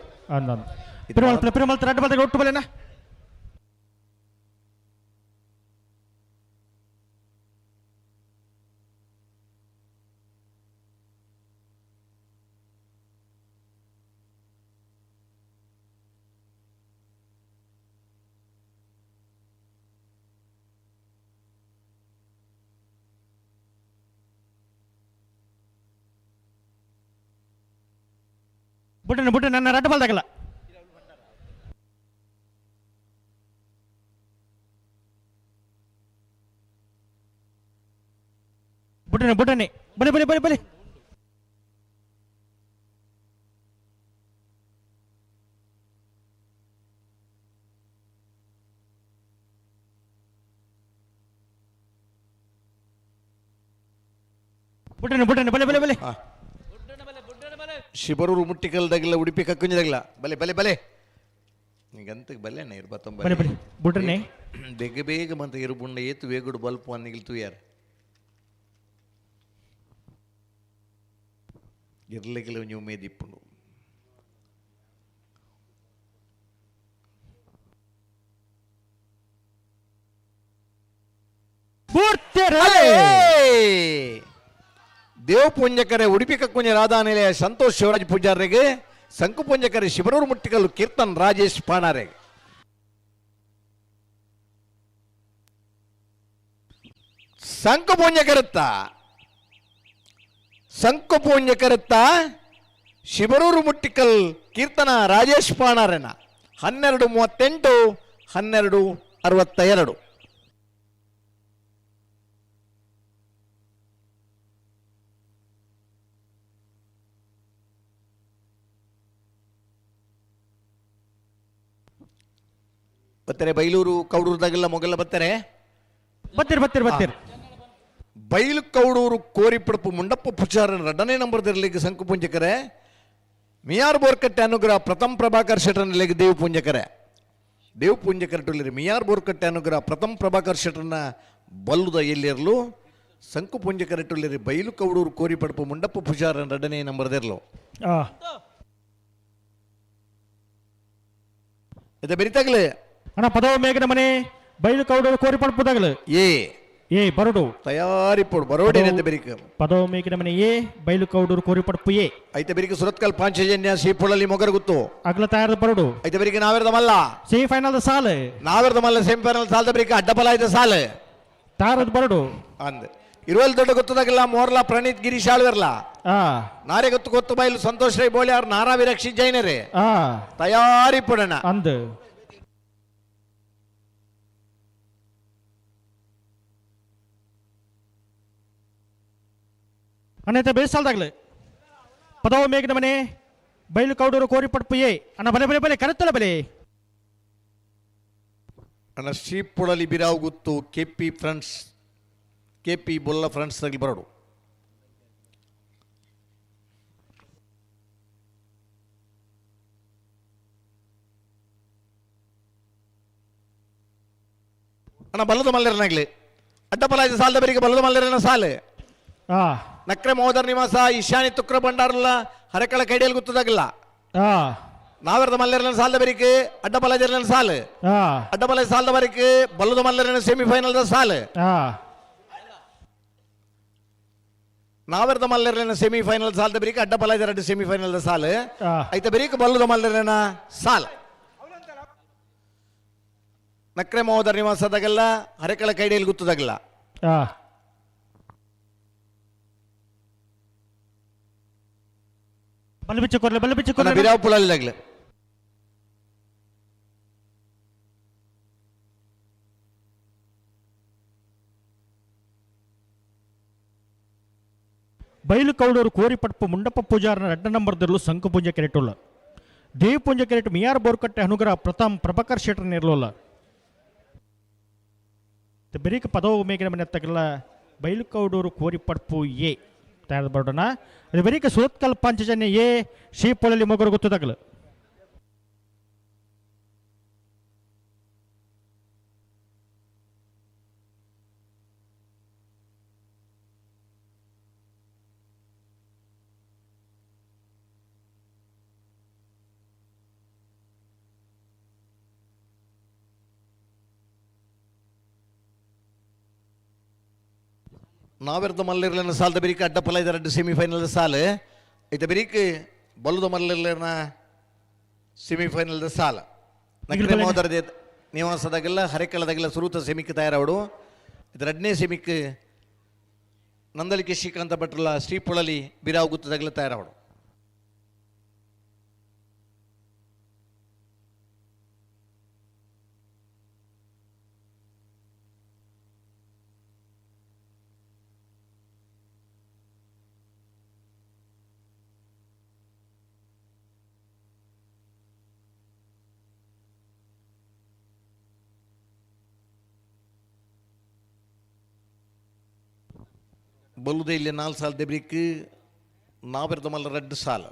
ಬುಟ್ಟನೆ ಬುಟ್ಟನೆ ನನ್ನ ರಡ್ಡ ಬಾಲ್ದಾಗಲ್ಲ. ಬುಟ್ಟನೆ ಬುಟ್ಟನೆ ಬಲೆ ಬಲೆ ಬಲೆ ಬಲೆ. ಬುಟ್ಟನೆ ಬುಟ್ಟನೆ ಬಲೆ ಬಲೆ ಬಲೆ. ಶಿಬರೂರು ಮುಟ್ಟಿಕಲ್ದಾಗಿಲ್ಲ ಉಡುಪಿ ಕಕ್ಕುಂಜದಾಗಿಲ್ಲ ಬಲೆ ಬಲೆ ಬಲೆ ನಿಗಂತ ಬಲೆ ಬಲೆ ಬಲೆ ಬುಟ್ಟನೆ ಬೇಗ ಬೇಗ ಮಂತ ಇರುಬುಂಡ ಏತು ವೇಗುಡು ಬಲ್ಪು ಅನ್ನಿಗಿಲ್ ತುಯಾರ ಇರ್ಲಿಕ್ಕಿಲ್ಲ ನೀವು ಮೇದಿಪ್ಪುಂಡು. ದೇವಪುಂಜಕರೆ ಉಡುಪಿ ಕಕ್ಕುಂಜ ರಾಧಾನಿಲಯ ಸಂತೋಷ್ ಶಿವರಾಜ್ ಪೂಜಾರಿಗೆ ಶಂಕುಪುಂಜಕರೆ ಶಿವರೂರು ಮುಟ್ಟಿಕಲ್ಲು ಕೀರ್ತನ್ ರಾಜೇಶ್ ಪಾಣಾರೆ. ಶಂಕುಪುಂಜಕರತ್ತ ಶಂಕುಪುಂಜಕರತ್ತ ಶಿವರೂರು ಮುಟ್ಟಿಕಲ್ ಕೀರ್ತನ ರಾಜೇಶ್ ಪಾಣಾರೆನ 12:38 12:62. ಬತ್ತರೆ ಬೈಲೂರು ಕೌಡೂರು ದಗಲ್ಲ ಮೊಗಲ ಬತ್ತರೆ ಬತ್ತಿರ್ ಬತ್ತಿರ್ ಬತ್ತಿರ್. ಬೈಲು ಕೌಡೂರು ಕೋರಿಪಡಪು ಮುಂಡಪ್ಪ ಪುಚಾರನ ಎರಡನೇ ನಂಬರ್ ದರ್ಲಿಗೆ ಸಂಕು ಪುಂಜಕರೆ. ಮಿಯಾರ್ ಬೋರ್ಕಟ್ಟೆ ಅನುಗ್ರಹ ಪ್ರಥಮ್ ಪ್ರಭಾಕರ್ ಶೆಟ್ಟರ್ನ ದೇವ್ ಪುಂಜಕರೆ. ದೇವ್ ಪುಂಜಕರ ಟುಲ್ಲಿರಿ ಮಿಯಾರ್ ಬೋರ್ಕಟ್ಟೆ ಅನುಗ್ರಹ ಪ್ರಥಮ್ ಪ್ರಭಾಕರ್ ಶೆಟ್ಟರ್ನ ಬಲ್ಲುದ ಎಲ್ಲಿರಲು ಸಂಕು ಪುಂಜಕರ ಟುಲ್ಲಿರಿ ಬೈಲು ಕೌಡೂರು ಕೋರಿಪಡಪು ಮುಂಡಪ್ಪ ಪುಜಾರನ ಎರಡನೇ ನಂಬರ್ದಿರಲು. ಇದು ಬೆರಿತಾಗಲೇ ಅಣ್ಣ ಪದವ ಮೇಘನ ಮನೆ ಬೈಲು ಕೌಡೂರು ಕೋರಿ ಪಡ್ಪುದಾಗಲು ಏ ಏ ಬರಡು ತಯಾರಿಪೋಡು ಬರೋಡಿ ಬೆರಿಕ ಪದವ ಮೇಘನ ಮನೆ ಎ ಬೈಲು ಕೌಡೂರು ಕೋರಿ ಪಡ್ಪು ಎ ಐತೆ ಬೆರಿಕ ಸುರತ್ಕಲ್ ಪಾಂಚಜನ್ಯ ಸೀಪೊಳಲಿ ಮೊಗರು ಗುತ್ತು ಅಗ್ಲ ತಯಾರದ ಬರಡು ಐತೆ ಬೆರಿಕ ನಾವೆರದ ಮಲ್ಲ ಸೆಮಿ ಫೈನಲ್ ಸಾಲು ನಾವೆರದ ಮಲ್ಲ ಸೆಮಿ ಫೈನಲ್ ಸಾಲದ ಬೆರಿಕ ಅಡ್ಡಬಲ ಐತೆ ಸಾಲು ತಾರದ ಬರಡು ಅಂದ್ ಇರುವಲ್ ದೊಡ್ಡ ಗೊತ್ತದಾಗಲ್ಲ ಮೋರ್ಲಾ ಪ್ರಣೀತ್ ಗಿರೀಶ್ ಆಳ್ವೆರ್ಲ ನಾರೇ ಗೊತ್ತು ಗೊತ್ತು ಬೈಲು ಸಂತೋಷ್ ರೈ ಬೋಳಿ ಅವ್ರು ನಾರಾ ವಿರಕ್ಷಿ ಜೈನರೇ ತಯಾರಿ ಪಡೋಣ ಅಂದ್ ಅಣ್ಣ ಬೇಸಾಲ್ದಾಗ್ಲೆ ಪದವ ಮೇಘನ ಮನೆ ಬೈಲು ಕೌಡೂರು ಕೋರಿ ಪಡ್ಪು ಎ ಅಣ್ಣ ಬಲೆ ಬಲೆ ಬಲೆ ಕರೆತ್ತಲ್ಲ ಬಲೆ. ಅಣ್ಣ ಶ್ರೀಪುಳಲಿ ಬಿರಾವ್ ಗುತ್ತು K P friends K P Bolla friends ತಗಲಿ ಬರೋಡು. ಅಣ್ಣ ಬಲ್ಲದ ಮಲ್ಲರನಾಗ್ಲಿ ಅಡ್ಡಪಲಾಜ ಸಾಲದ ಬರಿಗೆ ಬಲ್ಲದ ಮಲ್ಲರನ ಸಾಲೆ. ನಕ್ರೆ ಮೋದರ್ ನಿವಾಸ ಈಶಾನಿ ತುಕ್ರ ಭಂಡಾರಲ್ಲ ಹರಕಳ ಕೈಡಿಯಲ್ಲಿ ಗೊತ್ತದಾಗಲ್ಲ. ನಾವೆರದ ಮಲ್ಲರನ ಸಾಲದ ಬರಿಕೆ ಅಡ್ಡಪಲಾಜರನ ಸಾಲು ಅಡ್ಡಪಲಾಜ ಸಾಲದ ಬರಿಕೆ ಬಲ್ಲದ ಮಲ್ಲರನ ಸೆಮಿಫೈನಲ್ the ಸಾಲು. ನಾವೆರದ ಮಲ್ಲರನ ಸೆಮಿಫೈನಲ್ ಸಾಲದ ಬರಿಕೆ ಅಡ್ಡಪಲಾಜರ ಸೆಮಿಫೈನಲ್ the ಸಾಲು ಐತ ಬರಿಕೆ ಬಲ್ಲದ ಮಲ್ಲರನ ಸಾಲ. ನಕ್ರೆ ಮೋದರ್ ನಿವಾಸದಾಗಲ್ಲ ಹರಕಳ ಕೈಡಿಯಲ್ಲಿ ಗೊತ್ತದಾಗಲ್ಲ. ಬಲ್ಲು ಬಿಚ್ಚು ಕೊರ್ಲೆ ಬಲ್ಲು ಬಿಚ್ಚು ಕೊರ್ಲೆ ಬಿರಾವ್ ಪುಳಲ್ಲಾಗ್ಲೆ. ಬೈಲು ಕೌಡೂರು ಕೋರಿಪಟ್ಪು ಮುಂಡಪ್ಪ ಪೂಜಾರನ ಎರಡ ನಂಬರ್ ದಿರ್ಲು ಸಂಕು ಪೂಂಜ ಕೆರೆಟುಲ್ಲ ದೇವಿ ಪೂಂಜ ಕೆರೆಟು ಮಿಯಾರ್ ಬೋರ್ಕಟ್ಟೆ ಅನುಗ್ರಹ ಪ್ರಥಮ್ ಪ್ರಭಾಕರ್ ಶೆಟ್ಟರ್ ಇರಲಿಲ್ಲ. ಬೆರಿಕ ಪದವು ಮೇಗಿನ ಮನೆ ತಗಲ ಬೈಲು ಕೌಡೂರು ಕೋರಿಪಡ್ಪು ಎ ತಯಾರು ಬರೋಣ. ಅದು ಬೆರಿಕ ಸುರತ್ಕಲ್ ಪಾಂಚಜನ್ಯ ಎ ಶ್ರೀಪೊಳಲಿ ಮೊಗರು ಗೊತ್ತದಾಗಲು. ನಾವೆರ್ದ ಮಲ್ಲಿರ್ಲನ ಸಾಲದ ಬೆರಿಕ ಅಡ್ಡಪಲ ಇದರ ಸೆಮಿಫೈನಲ್ ಸಾಲು ಐತ ಬೆರಿಕ ಬಲ್ಲದ ಮಲ್ಲಿರ್ಲನ ಸೆಮಿಫೈನಲ್ ಸಾಲ. ನಕ್ರೆ ಮೋದರದ ನಿವಾಸದಾಗೆಲ್ಲ ಹರೆಕಳದಾಗೆಲ್ಲ ಸುರೂತ ಸೆಮಿಕ್ ತಯಾರವಡು. ಇದರ ಎರಡನೇ ಸೆಮಿಕ್ ನಂದಲಿಕೆ ಶ್ರೀಕಾಂತ ಭಟ್ರಲ ಶ್ರೀಪೊಳಲಿ ಬಿರಾವ್ ಗುತ್ತದಾಗೆಲ್ಲ ತಯಾರವಡು. ಬಲ್ಲುದೆ ಇಲ್ಲಿ 4 ಸಾಲ ದೆಬ್ರಿಕ್ ನಾವೆರದ ಮಲ್ಲ 2 ಸಾಲ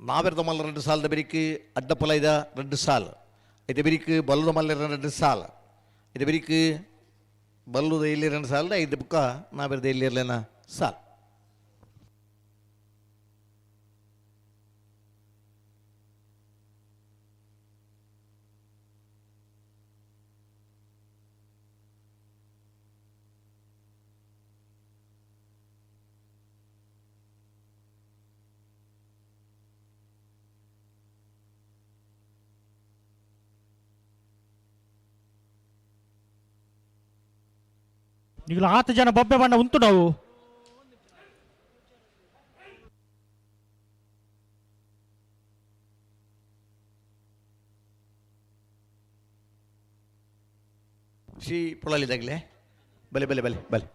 ನಾವೆರದ ಮಲ್ಲ 2 ಸಾಲ ದೆಬ್ರಿಕ್ ಅಡ್ಡಪಲೈದ 2 ಸಾಲ ಐತೆ ಬಿರಿಕ್ ಬಲ್ಲದ ಮಲ್ಲ 2 ಸಾಲ ಐತೆ ಬಿರಿಕ್ ಬಲ್ಲುದ ಇಲ್ಲಿ 2 ಸಾಲ ಐದು ಬುಕ್ಕ ನಾವೆರದ ಇಲ್ಲಿ ಇರಲೇನ ಸಾಲ. ಈಗಲ ಆತ ಜನ ಬೊಬ್ಬೆ ಬಣ್ಣ ಉಂಟು ನಾವು. ಶ್ರೀ ಪೊಳಲಿದಾಗಲೇ ಬಲೆ ಬಲೆ ಬಲೆ ಬಲೆ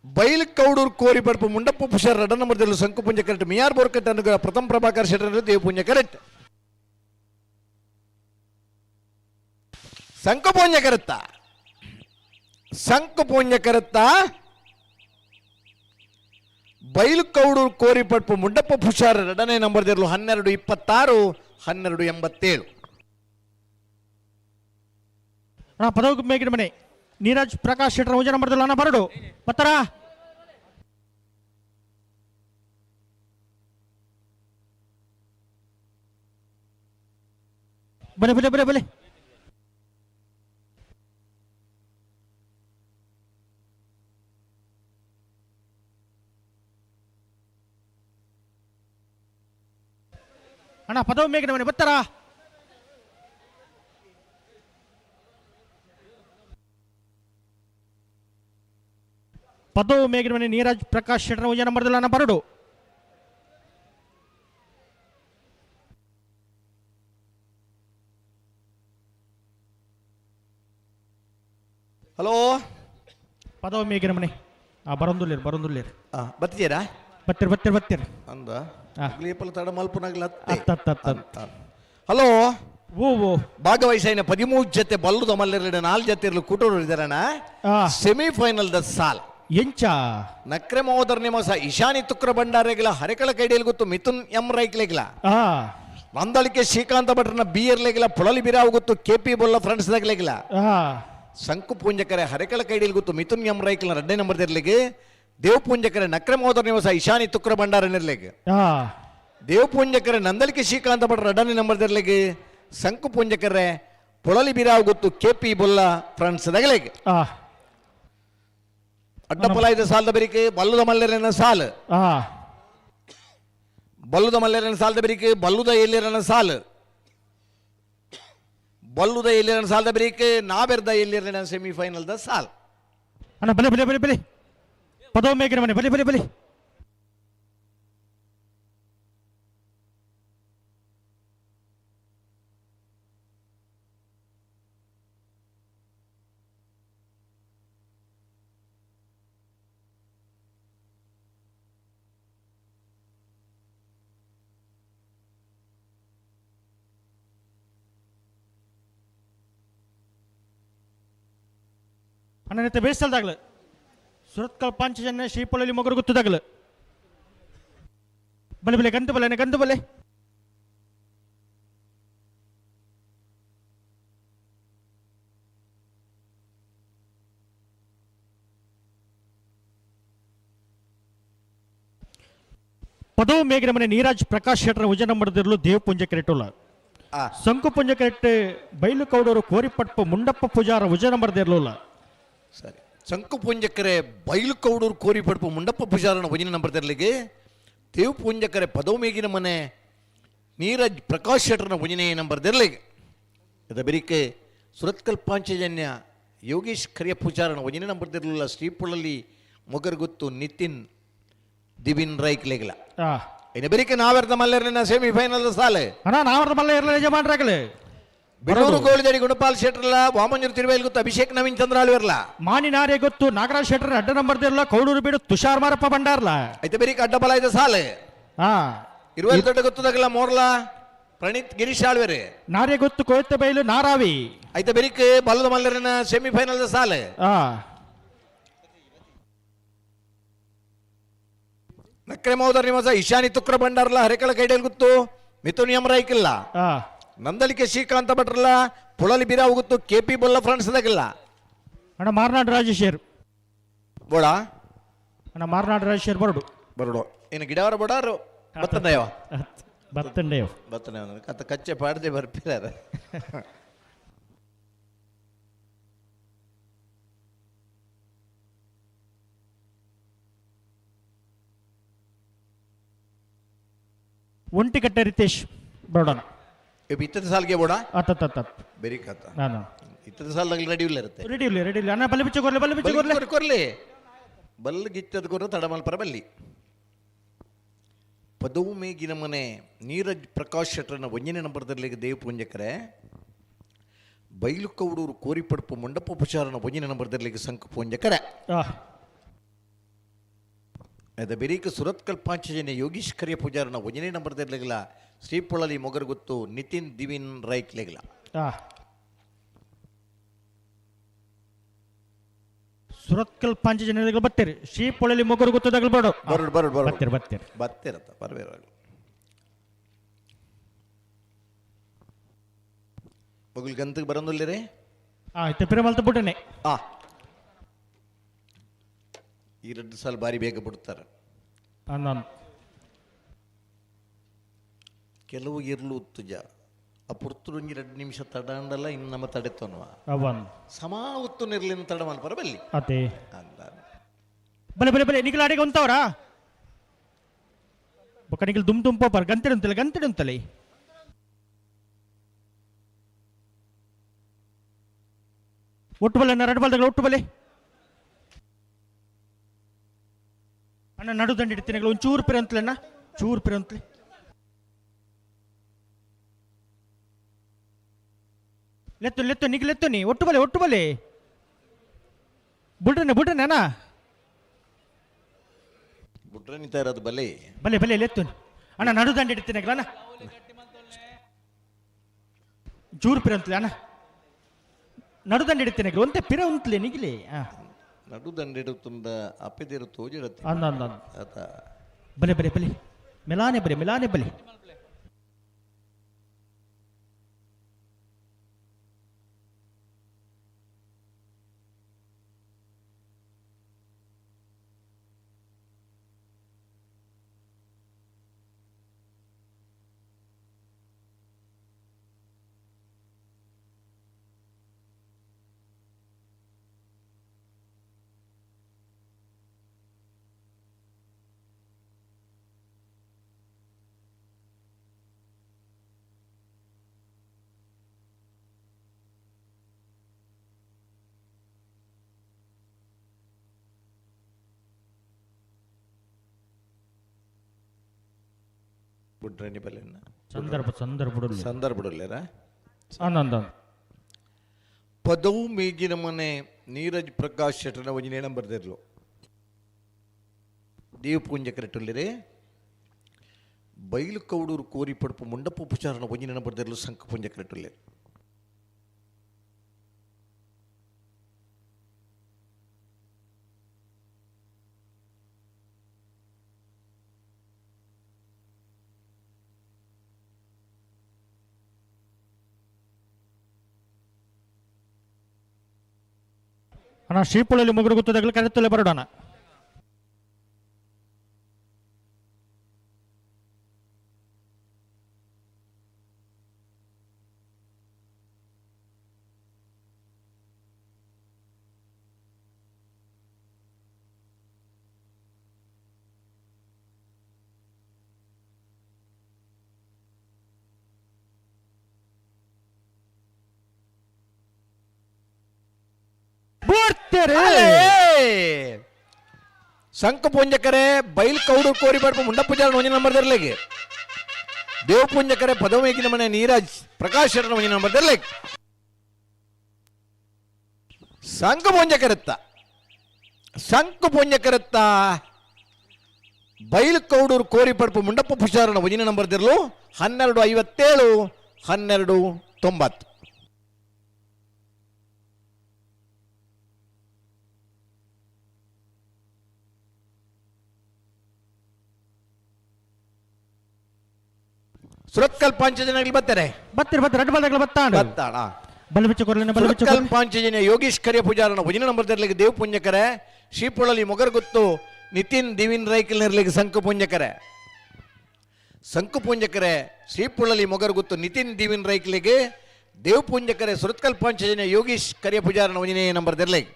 ಬೈಲ್ ಕೌಡೂರು ಕೋರಿ ಪಡ್ಪು ಮುಂಡಪ್ಪ ಪುಷಾರ್ ರಡ ನಂಬರ್ದಲ್ಲಿ ಸಂಕು ಪುಂಜ ಕರೆಕ್ಟ್ ಮಿಯಾರ್ ಬೋರ್ಕಟ್ ಅನುಗ್ರಹ ಪ್ರಥಮ ಪ್ರಭಾಕರ್ ಶೆಟ್ಟರ್ ದೇವ ಪುಂಜ ಕರೆಕ್ಟ್ ಸಂಕು ಪುಂಜ ಕರೆತ್ತ ಸಂಕು ಪುಂಜ ಕರೆತ್ತ ಬೈಲು ಕೌಡೂರು ಕೋರಿ ಪಡ್ಪು ಮುಂಡಪ್ಪ ಪುಷಾರ್ ಎರಡನೇ ನಂಬರ್ದಿರಲು 12:26 12:87. ಅಣ್ಣ ಪದವು ಮೇಗಿನ ಮನೆ ನೀರಜ್ ಪ್ರಕಾಶ್ ಶೆಟ್ಟರ್ ಒಂಜಿ ನಂಬರ್ದಲ್ಲಿ ಅಣ್ಣ ಬರಡು ಪತ್ತರ ಬಲೆ ಬಲೆ ಬಲೆ ಬಲೆ ಅಣ್ಣ ಪದವು ಮೇಗಿನ ಮನೆ ಬತ್ತರ ಪದವು ಮೇಗಿನ ಮನೆ ನೀರಜ್ ಪ್ರಕಾಶ್ ಶೆಟ್ಟರ್ ಒಂಜಿ ನಂಬರ್ದಲ್ಲಿ ಅಣ್ಣ ಬರಡು ಹಲೋ ಪದವು ಮೇಗಿನ ಮನೆ ಬರಂದುಲ್ಲೇರು ಬರಂದುಲ್ಲೇರು ಬತ್ತೀರಾ ಬತ್ತೀರಿ ಬತ್ತೀರಿ ಬತ್ತೀರಿ ಅಂದ ಗ್ಲೀಪಲ್ ತಡ ಮಲ್ಪುನಾಗ್ಲ ಅತ್ತ ಹಲೋ ಓ ಓ ಭಾಗವಹಿಸೈನ 13 ಜೊತೆ ಬಲ್ಲುದ ಮಲ್ಲೆರಡು 4 ಜೊತೆ ಇರಲು ಕೂಟೋರು ಇದ್ದಾರಣ ಸೆಮಿಫೈನಲ್ the ಸಾಲ್ ಎಂಚ ನಕ್ರೆ ಮಹೋದರ್ ನಿಮಸ ಇಶಾನಿ ತುಕ್ರ ಭಂಡಾರೆಗಿಲ ಹರೆಕಳ ಕೈಡಿಯಲ್ಲಿ ಗೊತ್ತು ಮಿಥುನ್ ಎಂ ರೈಕ್ಲೆಗಿಲ ನಂದಳಿಕೆ ಶ್ರೀಕಾಂತ ಭಟ್ರನ ಬಿ ಎರ್ಲೆಗಿಲ ಪೊಳಲಿ ಬಿರಾವ್ ಗೊತ್ತು ಕೆ ಪಿ ಬೊಲ್ಲ ಫ್ರೆಂಡ್ಸ್ ದಾಗ್ಲೆಗಿಲ ಶಂಕು ಪೂಂಜಕರೆ ಹರೆಕಳ ಕೈಡಿಯಲ್ಲಿ ಗೊತ್ತು ಮಿಥುನ್ ಎಂ ರೈಕ್ಲ 2ನೇ ನಂಬರ್ ಇರ್ಲಿಗೆ ದೇವ್ ಪೂಂಜಕರೆ ನಕ್ರೆ ಮಹೋದರ್ ನಿವಾಸ ಇಶಾನಿ ತುಕ್ರ ಭಂಡಾರ ನಿರ್ಲೆಗೆ ದೇವ್ ಪೂಂಜಕರೆ ನಂದಳಿಕೆ ಶ್ರೀಕಾಂತ ಭಟ್ರ 2ನೇ ನಂಬರ್ ಇರ್ಲಿಗೆ ಶಂಕು ಪೂಂಜಕರೆ ಪೊಳಲಿ ಬಿರಾವ್ ಗೊತ್ತು ಕೆ ಪಿ ಬೊಲ್ಲ ಫ್ರೆಂಡ್ಸ್ ದಗಲೆಗೆ ಅಡ್ಡಪಲಾಯ್ದ ಸಾಲದ ಬೆರಿಕೆ ಬಲ್ಲುದ ಮಲ್ಲೆರನ ಸಾಲು ಬಲ್ಲುದ ಮಲ್ಲೆರನ ಸಾಲದ ಬೆರಿಕೆ ಬಲ್ಲುದ ಎಲ್ಲಿರನ ಸಾಲು ಬಲ್ಲುದ ಎಲ್ಲಿರನ ಸಾಲದ ಬೆರಿಕೆ ನಾಬೆರ್ದ ಎಲ್ಲಿರನ ಸೆಮಿಫೈನಲ್ the ಸಾಲ್ ಅಣ್ಣ ಬಲೆ ಬಲೆ ಬಲೆ ಬಲೆ ಪದವು ಮೇಗಿನ ಮನೆ ಬಲೆ ಬಲೆ ಬಲೆ ಅಣ್ಣ ಬೇಸಲ್ದಾಗಲ ಸುರತ್ಕಲ್ ಪಾಂಚಜನ್ಯ ಶ್ರೀಪೊಳಲಿ ಮೊಗರು ಗೊತ್ತದಾಗಲ ಬಲೆ ಬಲೆ ಗಂತು ಬಲೆ ಗಂತು ಬಲೆ ಪದವು ಮೇಗಿನ ಮನೆ ನೀರಾಜ್ ಪ್ರಕಾಶ್ ಶೆಟ್ಟರ್ ಉಜ ನಂಬರ್ದಿರಲು ದೇವ್ ಪುಂಜ ಕೆರೆಟುಲ್ಲ ಸಂಕು ಪುಂಜ ಕೆರೆಟ್ ಬೈಲು ಕೌಡರು ಕೋರಿಪಟ್ಪ ಮುಂಡಪ್ಪ ಪೂಜಾರ ಉಜ ನಂಬರ್ದಿರಲಿಲ್ಲ. ಸರಿ ಶಂಕು ಪುಂಜಕರೆ ಬೈಲು ಕೌಡೂರು ಕೋರಿ ಪಡ್ಪು ಮುಂಡಪ್ಪ ಪೂಜಾರನ ವಜಿನ ನಂಬರ್ ತೆರಲಿಗೆ ದೇವ್ ಪುಂಜಕರೆ ಪದವು ಮೇಗಿನ ಮನೆ ನೀರಜ್ ಪ್ರಕಾಶ್ ಶೆಟ್ಟರ್ನ ವಜಿನ ನಂಬರ್ ತೆರಲಿಗೆ ಇದ ಬೆರಿಕೆ ಸುರತ್ಕಲ್ ಪಾಂಚಜನ್ಯ ಯೋಗೇಶ್ ಕರಿಯ ಪೂಜಾರನ ವಜಿನ ನಂಬರ್ ತೆರಲಿಲ್ಲ ಶ್ರೀಪುಳಲ್ಲಿ ಮೊಗರ್ಗುತ್ತು ನಿತಿನ್ ದಿವಿನ್ ರೈಕ್ಲೆಗಿಲ ಇನ್ನು ಬೆರಿಕೆ ನಾವೆರ್ದ ಮಲ್ಲೆರ್ನ ಸೆಮಿಫೈನಲ್ ಸಾಲೆ ಅಣ್ಣ ನಾವೆರ್ದ ಮಲ್ಲೆ ಇರಲ್ಲ ಯಜಮಾನ್ರಾಗಲೇ ಬೆಂಗಳೂರು ಗೋಳಿದಡಿ ಗುಣಪಾಲ್ ಶೆಟ್ಟರ್ಲ ವಾಮಂಜೂರು ತಿರುವೇಲ್ ಗೊತ್ತು ಅಭಿಷೇಕ್ ನವೀನ್ ಚಂದ್ರ ಆಳ್ವಿರ್ಲ ಮಾನಿನಾರೆ ಗೊತ್ತು ನಾಗರಾಜ್ ಶೆಟ್ಟರ್ ಅಡ್ಡ ನಂಬರ್ ಇರಲ್ಲ ಕೌಡೂರು ಬೀಡು ತುಷಾರ್ ಮಾರಪ್ಪ ಭಂಡಾರ್ಲ ಐತೆ ಬೆರಿಕೆ ಅಡ್ಡ ಬಲ ಇದೆ ಸಾಲೆ ಇರುವಲ್ಲಿ ದೊಡ್ಡ ಗೊತ್ತದಾಗಲ್ಲ ಮೋರ್ಲಾ ಪ್ರಣೀತ್ ಗಿರೀಶ್ ಆಳ್ವೇರೆ ನಾರೇ ಗೊತ್ತು ಕೋಯ್ತ ಬೈಲು ನಾರಾವಿ ಐತೆ ಬೆರಿಕೆ ಬಲ್ಲದ ಮಲ್ಲರಿನ ಸೆಮಿಫೈನಲ್ ಸಾಲೆ ನಕ್ರೆ ಮಹೋದರ್ ನಿವಾಸ ಇಶಾನಿ ತುಕ್ರ ಭಂಡಾರ್ಲ ಹರೆಕಳ ಕೈಡೇಲ್ ಗೊತ್ತು ಮಿಥುನ್ ಎಂ ರೈಕಿಲ್ಲ ನಂದಳಿಕೆ ಶ್ರೀಕಾಂತ ಭಟ್ರಲ್ಲ ಪುಳಲಿ ಬಿರಾವ್ ಗೊತ್ತು ಕೆ ಪಿ ಬೊಲ್ಲ ಫ್ರೆಂಡ್ಸ್ ದಾಗಿಲ್ಲ ಅಣ್ಣ ಮಾರ್ನಾಡ್ ರಾಜೇಶರ್ ಬೋಡ ಅಣ್ಣ ಮಾರ್ನಾಡ್ ರಾಜೇಶರ್ ಬರಡು ಬರಡು ಇನ್ನು ಗಿಡವರ ಬೋಡಾರು ಬತ್ತಂದಯವ ಬತ್ತಂಡೆಯವ ಬತ್ತಂಡೆ ಕತ್ತ ಕಚ್ಚೆ ಪಾಡದೆ ಬರ್ಪಿದಾರ ಒಂಟಿಕಟ್ಟೆ ರಿತೇಶ್ ಬರೋಣ ಇತ್ತದ ಸಾಲಿಗೆ ಬೋಡ ಅತ್ತ ಬೆರಿ ಕತ್ತ ಇತ್ತದ ಸಾಲದಾಗ ರೆಡಿ ಇಲ್ಲ ಇರುತ್ತೆ ರೆಡಿ ಇಲ್ಲ ರೆಡಿ ಇಲ್ಲ ಅಣ್ಣ ಬಲ್ಲೆ ಬಿಚ್ಚು ಕೊರ್ಲೆ ಬಲ್ಲೆ ಬಿಚ್ಚು ಕೊರ್ಲೆ ಕೊರ್ಲೆ ಬಲ್ಲು ಗಿಚ್ಚದ ಕೊರ ತಡಮಲ್ಪರ ಬಲ್ಲಿ ಪದವು ಮೇಗಿನ ಮನೆ ನೀರಜ್ ಪ್ರಕಾಶ್ ಶೆಟ್ಟರ್ನ ಒಂದನೇ ನಂಬರ್ದಲ್ಲಿ ದೇವ್ ಪೂಂಜಕರೆ ಬೈಲುಕೌಡೂರು ಕೋರಿಪಡ್ಪು ಮಂಡಪ ಉಪಚಾರನ ಒಂಜಿನ ನಂಬರ್ದರ್ಲಿಗೆ ಸಂಕ ಪೂಂಜ ಕರೆ. ಅದ ಬೆರೀಕ ಸುರತ್ಕಲ್ ಪಾಂಚಜನ್ಯ ಯೋಗೀಶ್ ಕರಿಯ ಪೂಜಾರನ ಒಂಜನೇ ನಂಬರ್ದರ್ಲಿಗಲ ಶ್ರೀಪೊಳಲಿ ಮೊಗರ್ಗುತ್ತು ನಿತಿನ್ ದಿವಿನ್ ರೈಕ್ಲೆಗಲ. ಸುರತ್ಕಲ್ ಪಾಂಚಜನ್ಯಗಳು ಬತ್ತೀರಿ ಶ್ರೀಪೊಳಲಿ ಮೊಗರು ಗೊತ್ತದಾಗಲು ಬೇಡ. ಬರಡು ಬರಡು ಬರಡು ಬತ್ತೀರಿ ಬತ್ತೀರಿ ಬತ್ತೀರತ್ತ ಬರಬೇರ ಬಗುಲ್ ಗಂತಕ್ಕೆ ಬರಂದುಲ್ಲೇರೆ. ಆಯ್ತು ಪಿರಮಲ್ತ ಬಿಟ್ಟನೆ. ಈ 2 ಸಾಲ ಬಾರಿ ಬೇಗ ಬಿಡ್ತಾರೆ. ಕೆಲವು ಇರ್ಲು ಉತ್ತುಜ ಆ ಪುರ್ತುಂಜಿ 2 ನಿಮಿಷ ತಡ ಅಂಡಲ್ಲ ಇನ್ನು ನಮ್ಮ ತಡೆತೋನ್ವ ಸಮಾ ಉತ್ತು ನಿರ್ಲಿನ ತಡ ಮಲ್ಪರ ಬಲ್ಲಿ ಅದೇ ಅಂತ. ಬಲೆ ಬಲೆ ಬಲೆ ನಿಗಲ ಅಡಿಗೆ ಉಂತವರಾ ಬೊಕ್ಕ ನಿಗಲ್ ದುಮ್ ದುಮ್ ಪೋಪರ್ ಗಂತಿಡು ಅಂತಲೆ ಗಂತಿಡು ಅಂತಲೆ. ಒಟ್ಟು ಬಲೆ ಅಣ್ಣ 2 ಬಾಲ್ದಗಳು ಒಟ್ಟು ಬಲೆ ಅಣ್ಣ ನಡು ದಂಡಿ ಇಡ್ತೀನಿ ಒಂಚೂರು ಪಿರ ಅಂತಲೆ ಅಣ್ಣ ಚೂರು ಪಿರ ಅಂತಲೆ. ಲೆತ್ತು ಲೆತ್ತು ನಿಗ್ ಲೆತ್ತು ನೀ ಒಟ್ಟು ಬಲೆ ಒಟ್ಟು ಬಲೆ ಬುಡ್ರನೆ ಬುಡ್ರನೆ ಅಣ್ಣ ಬುಡ್ರನಿ ಇರೋದು ಬಲೆ ಬಲೆ ಬಲೆ ಲೆತ್ತು ಅಣ್ಣ ನಡು ದಂಡಿ ಇಡ್ತೀನಿ ಅಣ್ಣ ಚೂರು ಪಿರ ಅಂತಲೆ ಅಣ್ಣ ನಡು ದಂಡಿ ಇಡ್ತೀನಿ ಒಂತೆ ಪಿರ ಉಂತ್ಲೆ ನಿಗಿಲೆ. ನಡು ದಂಡಿಡುತ್ತುಂದ ಅಪ್ಪೆದಿರು ತೋಜಿಡತ್ತೆ. ಬಲೆ ಬಲೆ ಬಲೆ ಮೆಲಾನೆ ಬಲೆ ಮೆಲಾನೆ ಬಲೆ. ಬುಡ್ರನಿ ಬಲೆನ್ನ ಸಂದರ್ಭ ಸಂದರ್ಭ ಸಂದರ್ಭ ಆನಂದ ಪದವು ಮೇಜಿನ ಮನೆ ನೀರಜ್ ಪ್ರಕಾಶ್ ಶೆಟ್ಟನ ಒಂಜಿನೇ ನಂಬರ್ದಿರ್ಲು ದೇವ ಪೂಂಜ ಕರೆಟುಲ್ಲಿರೆ ಬೈಲು ಕೌಡೂರು ಕೋರಿ ಪಡುಪು ಮುಂಡಪ್ಪ ಉಪಚಾರನ ಒಂಜಿನ ನಂಬರ್ದಿರ್ಲು ಸಂಕ ಪೂಂಜ ಕರೆಟುಲ್ಲೆ. ಅಣ್ಣ ಶ್ರೀಪುಳಲ್ಲಿ ಮುಗುರು ಗೊತ್ತದಾಗಲೂ ಕರೆತಲೆ ಬರೋಣ. ಸಂಕ ಪೂಂಜಕರೆ ಬೈಲ್ ಕೌಡು ಕೋರಿ ಬರ್ಪ ಮುಂಡ ಪೂಜಾರ ಒಂಜಿನ ನಂಬರ್ ದರ್ಲೆಗೆ ದೇವ ಪೂಂಜಕರೆ ಪದಮೇಗಿನ ಮನೆ ನೀರಜ್ ಪ್ರಕಾಶ್ ಶೆಟ್ಟನ ಒಂಜಿನ ನಂಬರ್ ದರ್ಲೆಗೆ ಸಂಕ ಪೂಂಜಕರೆತ್ತ ಸಂಕ ಪೂಂಜಕರೆತ್ತ ಬೈಲ್ ಕೌಡೂರು ಕೋರಿ ಪಡ್ಪು ಮುಂಡಪ್ಪ ಪುಷಾರನ ಒಂಜಿನ ನಂಬರ್ ದಿರ್ಲು 12:57 12:90. ಸುರತ್ಕಲ್ ಪಾಂಚಜನ್ಯಗಳು ಬರ್ತಾರೆ ಬರ್ತೀರಿ ಬರ್ತಾರೆ 2 ಬಾಲ್ದಗಳು ಬತ್ತಾಣ ಬತ್ತಾಣ ಬಲಬಿಚ್ಚ ಕೊರಲಿನ ಬಲಬಿಚ್ಚ ಸುರತ್ಕಲ್ ಪಾಂಚಜನ್ಯ ಯೋಗೀಶ್ ಕರಿಯ ಪೂಜಾರನ ಒಂಜಿನ ನಂಬರ್ ದರ್ಲಿಗೆ ದೇವ ಪುಂಜಕರೆ ಶ್ರೀಪೊಳಲಿ ಮೊಗರ್ಗುತ್ತು ನಿತಿನ್ ದಿವಿನ್ ರೈಕಲ್ ನಿರ್ಲಿಗೆ ಸಂಕು ಪುಂಜಕರೆ ಸಂಕು ಪುಂಜಕರೆ ಶ್ರೀಪುಳ್ಳಲಿ ಮೊಗರ್ಗುತ್ತು ನಿತಿನ್ ದಿವಿನ್ ರೈಕ್ಲಿಗೆ ದೇವ ಪುಂಜಕರೆ ಸುರತ್ಕಲ್ ಪಾಂಚಜನ್ಯ ಯೋಗೀಶ್ ಕರಿಯ ಪೂಜಾರನ ಒಂಜಿನೇ ನಂಬರ್ ದರ್ಲಿಗೆ.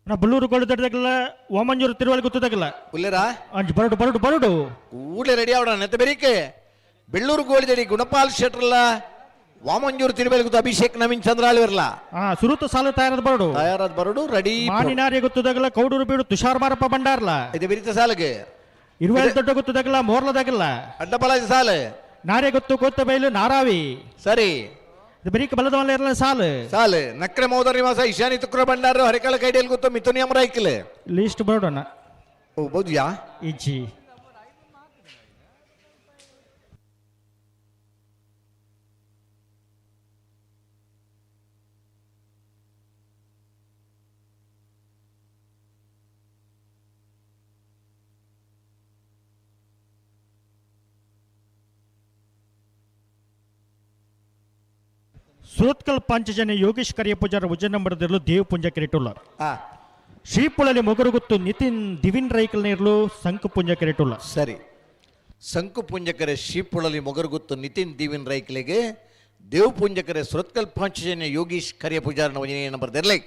ನಾ ಬಳ್ಳೂರು ಗೋಲ್ಡ್ ದಡ್ಡದಾಗಲ್ಲ ವಾಮಂಜೂರು ತಿರುವಳಿ ಗೊತ್ತದಾಗಲ್ಲ ಉಲ್ಲೇರಾ ಅಂಜ್ ಬರಡು ಬರಡು ಬರಡು ಕೂಡಲೇ ರೆಡಿ ಆವಡ ನೆತ್ತ ಬೆರಿಕೆ ಬೆಳ್ಳೂರು ಗೋಳಿದಡಿ ಗುಣಪಾಲ್ ಶೆಟ್ರಲ್ಲ ವಾಮಂಜೂರು ತಿರುವೇಲ್ ಅಭಿಷೇಕ್ ನವೀನ್ ಚಂದ್ರಾಳ್ವಿರ್ಲ ಸುರುತ ಸಾಲು ತಯಾರಾದ ಬರಡು ತಯಾರಾದ ಬರಡು ರೆಡಿ ಮಾಣಿನಾರಿ ಗೊತ್ತದಾಗಲ ಕೌಡೂರು ಬೀಡು ತುಷಾರ್ ಮಾರಪ್ಪ ಭಂಡಾರ್ಲ ಇದು ಬಿರಿತ ಸಾಲಗೆ ಇರುವೈಲ್ ದೊಡ್ಡ ಗೊತ್ತದಾಗಲ ಮೋರ್ಲದಾಗಲ್ಲ ಅಡ್ಡಬಲ ಸಾಲು ನಾರೇ ಗೊತ್ತು ಕೋತಬೈಲು ನಾರಾವಿ ಸರಿ ಇದು ಬರೀಕ ಬಲದ ಇರಲ ಸಾಲು ಸಾಲು ನಕ್ರೆ ಮೋದರ್ ನಿವಾಸ ಈಶಾನಿ ತುಕ್ರ ಭಂಡಾರ ಹರಿಕಳ ಕೈಡಿಯಲ್ಲಿ ಗೊತ್ತು ಮಿಥುನ್ ಯಮರಾಯ್ಕಲ್ ಲಿಸ್ಟ್ ಬರೋಣ ಓ ಬೌದ್ಯಾ ಇಜ್ಜಿ ಸುರತ್ಕಲ್ ಪಾಂಚಜನ್ಯ ಯೋಗೇಶ್ ಕರಿಯ ಪೂಜಾರ ಉಜ್ಜನ ನಂಬರದಿರಲು ದೇವ್ ಪುಂಜ ಕೆರೆಟುಲ್ಲ ಶ್ರೀಪುಳಲಿ ಮೊಗರುಗುತ್ತು ನಿತಿನ್ ದಿವಿನ್ ರೈಕಲ್ ನೇರ್ಲು ಸಂಕು ಪುಂಜ ಕೆರೆಟುಲ್ಲ ಸರಿ ಸಂಕು ಪುಂಜಕರೆ ಶ್ರೀಪುಳಲಿ ಮೊಗರುಗುತ್ತು ನಿತಿನ್ ದಿವಿನ್ ರೈಕ್ಲೆಗೆ ದೇವ್ ಪುಂಜಕರೆ ಸುರತ್ಕಲ್ ಪಾಂಚಜನ್ಯ ಯೋಗೀಶ್ ಕರಿಯ ಪೂಜಾರನ ಒಂಜನೇ ನಂಬರ್ ದೆರ್ಲೈ.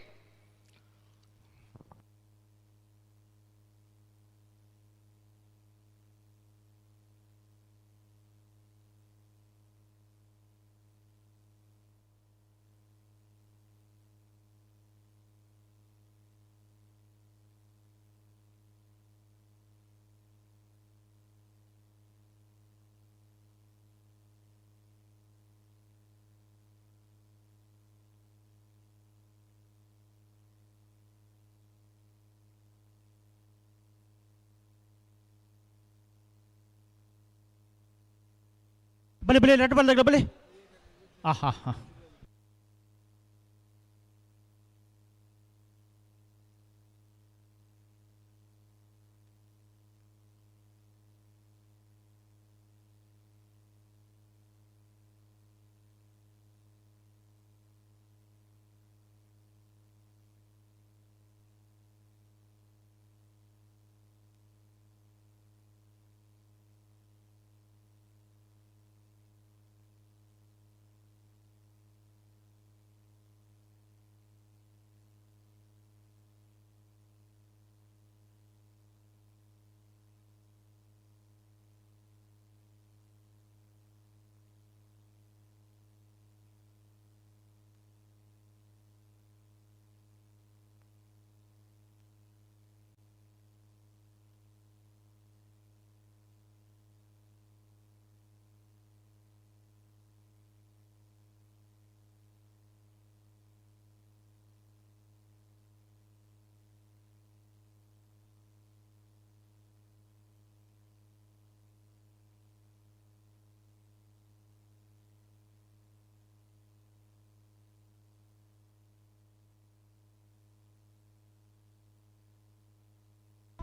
ಬಲಿ ಬಲಿ ನೆಟ್ ಬಲ್ದಾಗ ಬಲಿ ಆಹಾ ಹಾ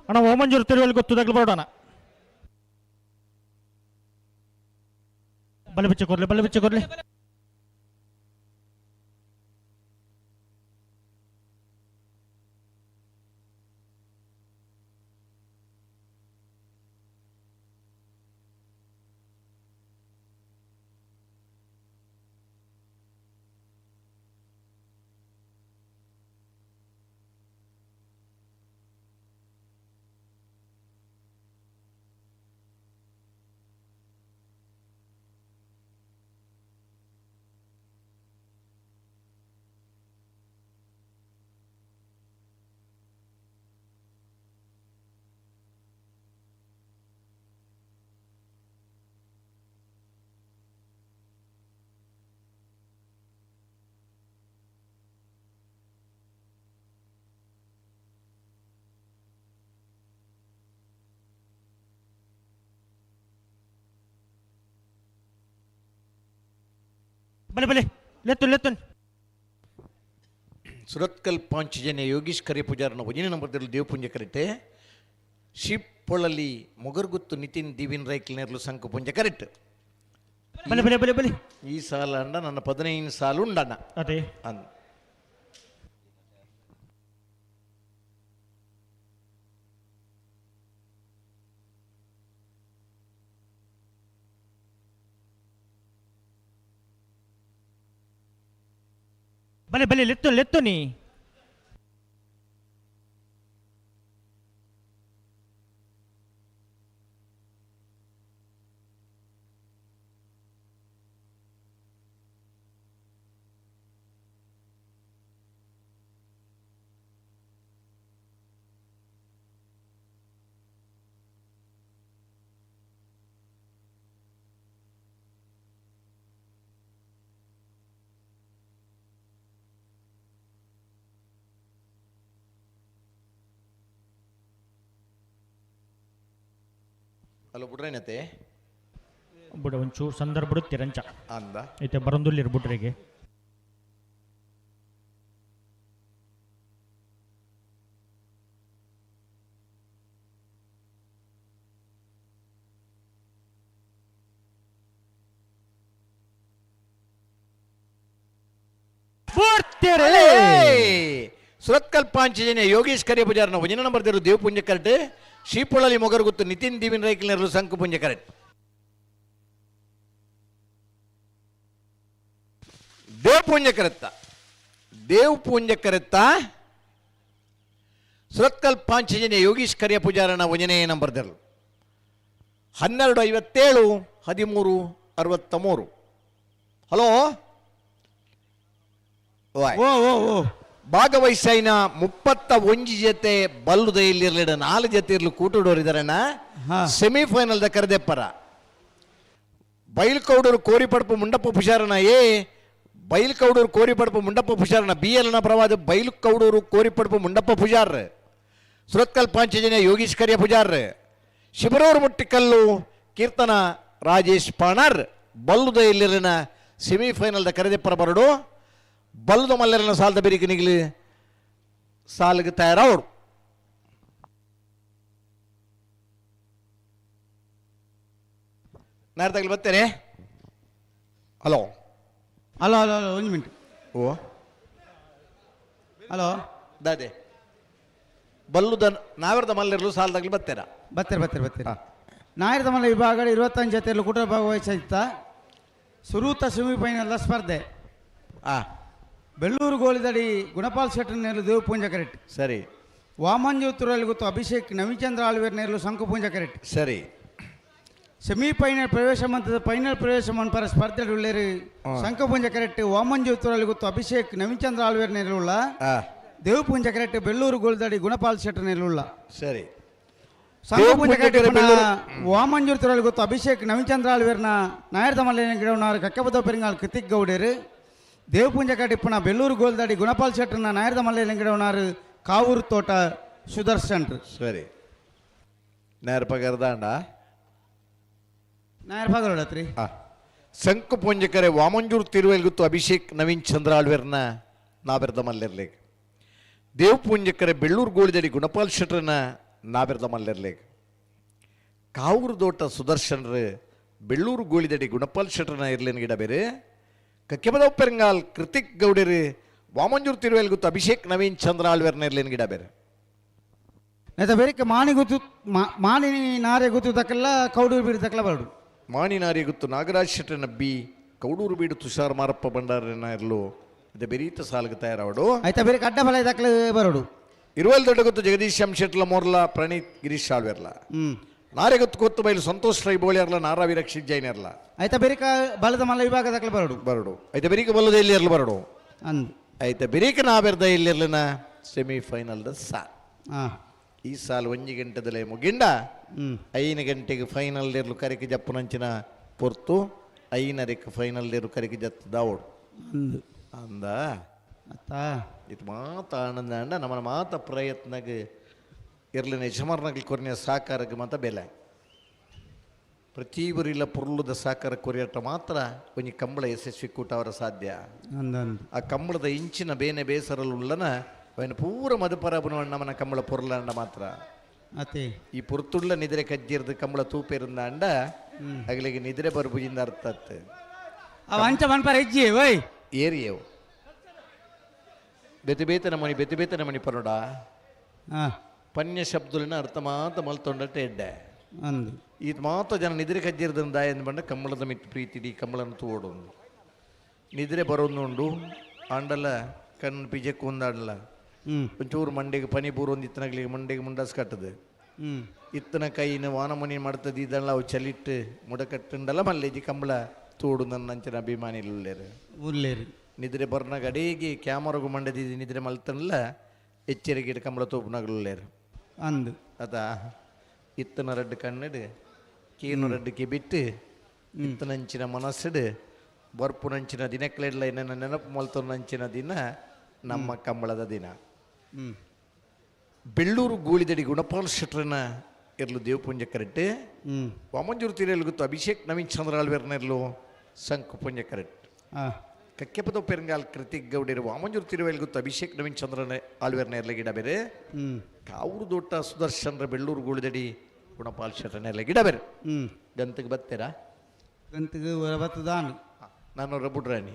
ಅಣ್ಣ ಓಮಂಜೂರು ತಿರುವಲ್ಲಿ ಗೊತ್ತದಾಗಲು ಬರೋಣ ಬಲೆ ಬಿಚ್ಚ ಕೊರ್ಲಿ ಬಲೆ ಬಿಚ್ಚ ಕೊರ್ಲಿ ಬಲೆ ಬಲೆ ಲೆತ್ತು ಲೆತ್ತು ಸುರತ್ಕಲ್ ಪಾಂಚಜನ್ಯ ಯೋಗೀಶ್ ಕರೆ ಪೂಜಾರನ ಒಂಜನೇ ನಂಬರ್ದಲ್ಲಿ ದೇವಪುಂಜ ಕರೆಕ್ಟೆ ಶಿಪ್ಪೊಳಲಿ ಮೊಗರ್ಗುತ್ತು ನಿತಿನ್ ದಿವಿನ್ ರೈಕ್ಲ್ ನೇರ್ಲು ಸಂಕು ಪುಂಜ ಕರೆಕ್ಟ್ ಬಲೆ ಬಲೆ ಬಲೆ ಬಲೆ ಈ ಸಾಲ ಅಂಡ ನನ್ನ 15 ಸಾಲು ಉಂಡಣ್ಣ ಅದೇ ಅಂದ್ ಬಲೆ ಬಲೆ ಲೆತ್ತು ಲೆತ್ತು ನೀ ಹಲೋ ಬುಡ್ರೇನತೆ ಬುಡ ಒಂಚೂರು ಸಂದರ್ಭ ತಿರಂಚ ಅಂದ ಐತೆ ಬರಂದುಲ್ಲಿರು ಬುಡ್ರಿಗೆ. ಸುರತ್ಕಲ್ ಪಾಂಚಜನ್ಯ ಯೋಗೇಶ್ ಕರಿಯ ಪೂಜಾರನ ಒಂಜಿನ ನಂಬರ್ ದೇರು ದೇವಪುಂಜ ಕರೆಟ್ ಶ್ರೀಪೊಳಲಿ ಮೊಗರುಗುತ್ತು ನಿತಿನ್ ದಿವಿನ್ ರೈಕಿಲ್ ಸಂಕು ಪುಂಜ ಕರೆಟ್ ದೇವಪುಂಜ ಕರೆತ್ತ ದೇವಪುಂಜ ಕರೆತ್ತ ಸುರತ್ಕಲ್ ಪಾಂಚಜನ್ಯ ಯೋಗೀಶ್ ಕರಿಯ ಪೂಜಾರನ ಒಂಜನೇ ನಂಬರ್ ದೇರು 12:57 13:63. ಹಲೋ ಓ ಓ ಓ ಭಾಗವಹಿಸೈನ 31 ಜೊತೆ ಬಲ್ಲುದ ಇಲ್ಲಿರ್ಲಿಡ 4 ಜೊತೆ ಇರ್ಲು ಕೂಟುಡೋರಿದಾರಣ್ಣ. ಸೆಮಿಫೈನಲ್ the ಕರೆದೆಪ್ಪರ ಬೈಲ್ಕೌಡೂರು ಕೋರಿಪಡಪು ಮುಂಡಪ್ಪ ಪುಷಾರನ ಎ, ಬೈಲ್ಕೌಡೂರು ಕೋರಿಪಡಪು ಮುಂಡಪ್ಪ ಪುಷಾರನ ಬಿ ಎಲ್ನ ಪರವಾದ ಬೈಲ್ಕೌಡೂರು ಕೋರಿಪಡಪು ಮುಂಡಪ್ಪ ಪುಜಾರ್, ಸುರತ್ಕಲ್ ಪಾಂಚಜನ್ಯ ಯೋಗೀಶ್ ಕರಿಯ ಪುಜಾರ್, ಶಿಬರೂರು ಮುಟ್ಟಿಕಲ್ಲು ಕೀರ್ತನ ರಾಜೇಶ್ ಪಾಣಾರ್ ಬಲ್ಲುದ ಇಲ್ಲಿರನ ಸೆಮಿಫೈನಲ್ the ಕರೆದೆಪ್ಪರ ಬರಡು ಬಲ್ಲದ ಮಲ್ಲರನ ಸಾಲದ ಬೆರಿಕೆ ನಿಗಲಿ ಸಾಲಿಗೆ ತಯಾರವರು. ನಾರ್ದಾಗಲಿ ಬರ್ತೇನೆ. ಹಲೋ ಹಲೋ ಹಲೋ ಹಲೋ ಒಂದು ಮಿನಿಟ್. ಓ ಹಲೋ ದಾದೆ ಬಲ್ಲುದ ನಾವಿರದ ಮಲ್ಲರಲು ಸಾಲದಾಗಲಿ ಬರ್ತೀರಾ? ಬರ್ತೀರ ಬರ್ತೀರ ಬರ್ತೀರ. ನಾಯರದ ಮಲ್ಲ ವಿಭಾಗ 25 ಜೊತೆಯಲ್ಲೂ ಕೂಡ ಭಾಗವಹಿಸಿತ್ತ ಸುರೂತ ಸೆಮಿಫೈನಲ್ ಸ್ಪರ್ಧೆ. ಬೆಳ್ಳೂರು ಗೋಳಿದಡಿ ಗುಣಪಾಲ್ ಶೆಟ್ಟರ್ ನೇರಲು ದೇವ ಪೂಂಜಾ ಕರೆಕ್ಟ್. ಸರಿ. ವಾಮಂಜೂತುರಲ್ಲಿ ಗೊತ್ತು ಅಭಿಷೇಕ್ ನವೀಚಂದ್ರ ಆಳ್ವೇರ್ ನೇರಲು ಶಂಕು ಪೂಂಜಾ ಕರೆಕ್ಟ್. ಸರಿ. ಸೆಮಿಫೈನಲ್ ಪ್ರವೇಶ ಮಂತದ ಫೈನಲ್ ಪ್ರವೇಶ ಮನ್ಪರ ಸ್ಪರ್ಧೆ ಉಳ್ಳೇರು ಶಂಕು ಪೂಂಜಾ ಕರೆಕ್ಟ್ ವಾಮಂಜೂತುರಲ್ಲಿ ಗೊತ್ತು ಅಭಿಷೇಕ್ ನವೀಚಂದ್ರ ಆಳ್ವೇರ್ ನೇರಲುಳ್ಳ ದೇವ ಪೂಂಜಾ ಕರೆಕ್ಟ್ ಬೆಳ್ಳೂರು ಗೋಳಿದಡಿ ಗುಣಪಾಲ್ ಶೆಟ್ಟರ್ ನೇರಲುಳ್ಳ. ಸರಿ. ಶಂಕು ಪೂಂಜಾ ಕರೆಕ್ಟ್ ವಾಮಂಜೂರ್ತುರಲ್ಲಿ ಗೊತ್ತು ಅಭಿಷೇಕ್ ನವೀಚಂದ್ರ ಆಳ್ವೇರ್ನ ನಾಯರ್ದ ಮಲ್ಲೇನ ಗಿಡವನಾರು ಕಕ್ಕಬದ ಪೆರಿಂಗಾಲ್ ಕೃತಿಕ್ ಗೌಡೇರು ದೇವಪೂಂಜ ಕಟ್ಟಿಪ್ಪನ ಬೆಳ್ಳೂರು ಗೋಲ್ದಾಡಿ ಗುಣಪಾಲ್ ಶೆಟ್ಟರ್ನ ನಾಯರ್ದ ಮಲ್ಲೇಲಿಂಗಡವನಾರು ಕಾವೂರು ತೋಟ ಸುದರ್ಶನ್. ಸರಿ. ನೇರ ಪಗರ್ದಾಂಡ ನಾಯರ್ ಪಗರೋಡತ್ರಿ. ಶಂಕು ಪುಂಜಕರೆ ವಾಮಂಜೂರು ತಿರುವೇಲ್ಗುತ್ತು ಅಭಿಷೇಕ್ ನವೀನ್ ಚಂದ್ರ ಆಳ್ವೇರ್ನ ನಾಬೆರ್ದ ಮಲ್ಲೆರ್ಲೇಗ್ ದೇವಪೂಂಜಕರೆ ಬೆಳ್ಳೂರು ಗೋಳಿದಡಿ ಗುಣಪಾಲ್ ಶೆಟ್ಟರ್ನ ನಾಬೆರ್ದ ಮಲ್ಲೆರ್ಲೇಗ್ ಕಾವೂರು ತೋಟ ಸುದರ್ಶನ್ರು ಬೆಳ್ಳೂರು ಗೋಳಿದಡಿ ಗುಣಪಾಲ್ ಶೆಟ್ಟರ್ನ ಇರ್ಲೇನ್ ಗಿಡ ಬೇರೆ ಕಕ್ಕೆಬದ ಪೆರಂಗಾಲ್ ಕೃತಿಕ್ ಗೌಡರು ವಾಮಂಜೂರು ತಿರುವೇಲ್ ಗೊತ್ತು ಅಭಿಷೇಕ್ ನವೀನ್ ಚಂದ್ರ ಆಳ್ವೇರ್ನ ಇರ್ಲೇನ್ ಗಿಡ ಬೇರೆ. ನೇತ ಬೇರೆ ಮಾಣಿ ಗೊತ್ತು ಮಾಣಿ ನಾರೆ ಗೊತ್ತು ತಕ್ಕಲ್ಲ ಕೌಡೂರು ಬೀಡು ತಕ್ಕಲ್ಲ ಬರಡು. ಮಾಣಿ ನಾರಿ ಗೊತ್ತು ನಾಗರಾಜ್ ಶೆಟ್ಟರ್ನ ಬಿ ಕೌಡೂರು ಬೀಡು ತುಷಾರ್ ಮಾರಪ್ಪ ಭಂಡಾರನ ಇರಲು ಅದೇ ಬೆರೀತ ಸಾಲ್ಗೆ ತಯಾರಾವಡು. ಆಯ್ತಾ ಬೇರೆ ಅಡ್ಡ ಬಲ ತಕ್ಕಲ ಬರೋಡು. ಇರುವಲ್ ದೊಡ್ಡ ಗೊತ್ತು ಜಗದೀಶ್ ಎಂ ಶೆಟ್ಲ ಮೋರ್ಲ ಪ್ರಣೀತ್ ಗಿರೀಶ್ ಆಳ್ವೇರ್ಲ. ನಾರೆ ಗೊತ್ತು ಗೊತ್ತು ಬೈಲು ಸಂತೋಷ್ ರೈ ಬೋಳಿಯರ್ಲ ನಾರಾ ವೀರಕ್ಷಿತ್ ಜೈನ್ ಇರಲ. ಆಯ್ತಾ ಬೇರೆ ಬಲದ ಮಲ್ಲ ವಿಭಾಗ ತಕ್ಕಲ ಬರೋಡು ಬರೋಡು. ಆಯ್ತಾ ಬೆರೀಕ ಬಲ್ಲದ ಇಲ್ಲಿ ಇರಲು ಬರೋಡು. ಅಂದ್ ಆಯ್ತಾ ಬೆರೀಕ ನಾಬೆರ್ದ ಇಲ್ಲಿರ್ಲಿನ ಸೆಮಿಫೈನಲ್ the ಸಾಲ್. ಈ ಸಾಲ್ 1 ಗಂಟೆದಲ್ಲೇ ಮುಗಿಂಡ 5 ಗಂಟೆಗೆ ಫೈನಲ್ ಇರಲು ಕರಿಕೆ ಜಪ್ಪುನಂಚಿನ ಪೊರ್ತು 5:30ಕ್ಕೆ ಫೈನಲ್ ಇರು ಕರಿಕೆ ಜತ್ತ ದಾವೋಡು ಅಂದ ಇದು ಮಾತ ಆನಂದ ಅಂಡ ನಮ್ಮನ ಮಾತ ಪ್ರಯತ್ನಗೆ ಇರ್ಲಿನ ಯಜಮಾನಗೆ ಕೊರಿಯ ಸಾಕಾರಕ್ಕೆ ಮಾತ ಬೆಲೆ ಪ್ರತಿಯೊಬ್ಬರಿಲ್ಲ ಪೊರ್ಲುದ ಸಾಕಾರ ಕೊರಿಯಟ ಮಾತ್ರ ಒಂಜಿ ಕಂಬಳ ಯಶಸ್ವಿ ಕೂಟ ಅವರ ಸಾಧ್ಯ. ಆ ಕಂಬಳದ ಇಂಚಿನ ಬೇನೆ ಬೇಸರಲುಳ್ಳನ ಅವನ ಪೂರ ಮಧುಪರಬನು ನಮ್ಮನ ಕಂಬಳ ಪೊರ್ಲಂಡ ಮಾತ್ರ. ಈ ಪೊರ್ತುಳ್ಳ ನಿದ್ರೆ ಕಜ್ಜಿರ್ದು ಕಂಬಳ ತೂಪೇರಿಂದ ಅಂಡ ಅಗಲಿಗೆ ನಿದ್ರೆ ಬರುಬುಜಿಂದ ಅರ್ಥ ಏರಿಯವು ಬೇತೆ ಬೇತನ ಮಣಿ ಬೇತೆ ಬೇತನ ಮಣಿ ಪರೋಡ ಪನ್ಯ ಶಬ್ದಲಿನ ಅರ್ಥ ಮಾತ ಮಲ್ತೊಂಡಟ್ಟೆ ಎಡ್ಡೆ ಇದು ಮಾತ ಜನ ನಿದ್ರೆ ಕಜ್ಜಿರ್ದಂದ ಎಂದು ಬಂಡ ಕಂಬಳದ ಮಿತ್ತು ಪ್ರೀತಿಡಿ ಕಂಬಳನ್ನು ತೋಡೊಂದು ನಿದ್ರೆ ಬರೋದುಂಡು ಆಂಡಲ ಕಣ್ಣು ಪಿಜಕ್ಕೆ ಒಂದಾಡಲ ಒಂಚೂರು ಮಂಡೆಗೆ ಪನಿ ಪೂರ ಒಂದು ಇತ್ತನಗ್ಲಿಗೆ ಮಂಡೆಗೆ ಮುಂಡಾಸ್ ಕಟ್ಟದು ಇತ್ತನ ಕೈನ ವಾನಮನಿ ಮಾಡ್ತದೆ ಇದೆಲ್ಲ ಅವು ಚಲಿಟ್ಟು ಮುಡಕಟ್ಟುಂಡಲ್ಲ ಮಲ್ಲೇಜಿ ಕಂಬಳ ತೋಡು ನನ್ನ ಅಂಚಿನ ಅಭಿಮಾನಿ ಉಳ್ಳೇರು ಉಳ್ಳೇರು ನಿದ್ರೆ ಬರ್ನಾಗ ಅಡೇಗೆ ಕ್ಯಾಮರಾಗು ಮಂಡದಿದ್ದು ನಿದ್ರೆ ಮಲ್ತನಲ್ಲ ಎಚ್ಚರಿಕೆ ಕಂಬಳ ತೋಪುನಾಗಲುಳ್ಳೇರು ಅಂದು ಅದ ಇತ್ತನ ರಡ್ಡು ಕಣ್ಣಡು ಕೀನು ರಡ್ಡು ಕಿಬಿಟ್ಟು ಇತ್ತನಂಚಿನ ಮನಸ್ಸುಡು ಬರ್ಪುನಂಚಿನ ದಿನಕ್ಲೆಡ್ಲ ನನ್ನ ನೆನಪು ಮಲ್ತನಂಚಿನ ದಿನ ನಮ್ಮ ಕಂಬಳದ ದಿನ. ಬೆಳ್ಳೂರು ಗೂಳಿದಡಿ ಗುಣಪಾಲ್ ಶೆಟ್ರನ ಎರ್ಲು ದೇವಪುಂಜ ಕರೆಕ್ಟ್ ವಾಮಂಜೂರು ತಿರುವೈಲ್ ಗೊತ್ತು ಅಭಿಷೇಕ್ ನವೀನ್ ಚಂದ್ರ ಆಳ್ವೇರ್ನೆರ್ಲು ಸಂಕುಪುಂಜ ಕರೆಕ್ಟ್. ಕಕ್ಕೆಪದ ಪೆರಂಗಾಲ್ ಕೃತಿಕ್ ಗೌಡರು ವಾಮಂಜೂರು ತಿರುವೈಲ್ ಗೊತ್ತು ಅಭಿಷೇಕ್ ನವೀನ್ ಚಂದ್ರನ ಆಳ್ವೇರ್ನೆರ್ಲ ಗಿಡ ಬೇರೆ. ಕಾವೂರು ದೋಟ ಸುದರ್ಶನ್ರ ಬೆಳ್ಳೂರು ಗೂಳಿದಡಿ ಗುಣಪಾಲ್ ಶೆಟ್ಟನೆಲ್ಲ ಗಿಡ ಬೇರೆ. ಗಂತಗೆ ಬತ್ತೀರಾ? ಗಂತಿಗೆ ಬತ್ತದಾನು. ನಾನು ಬುಡ್ರಾಣಿ.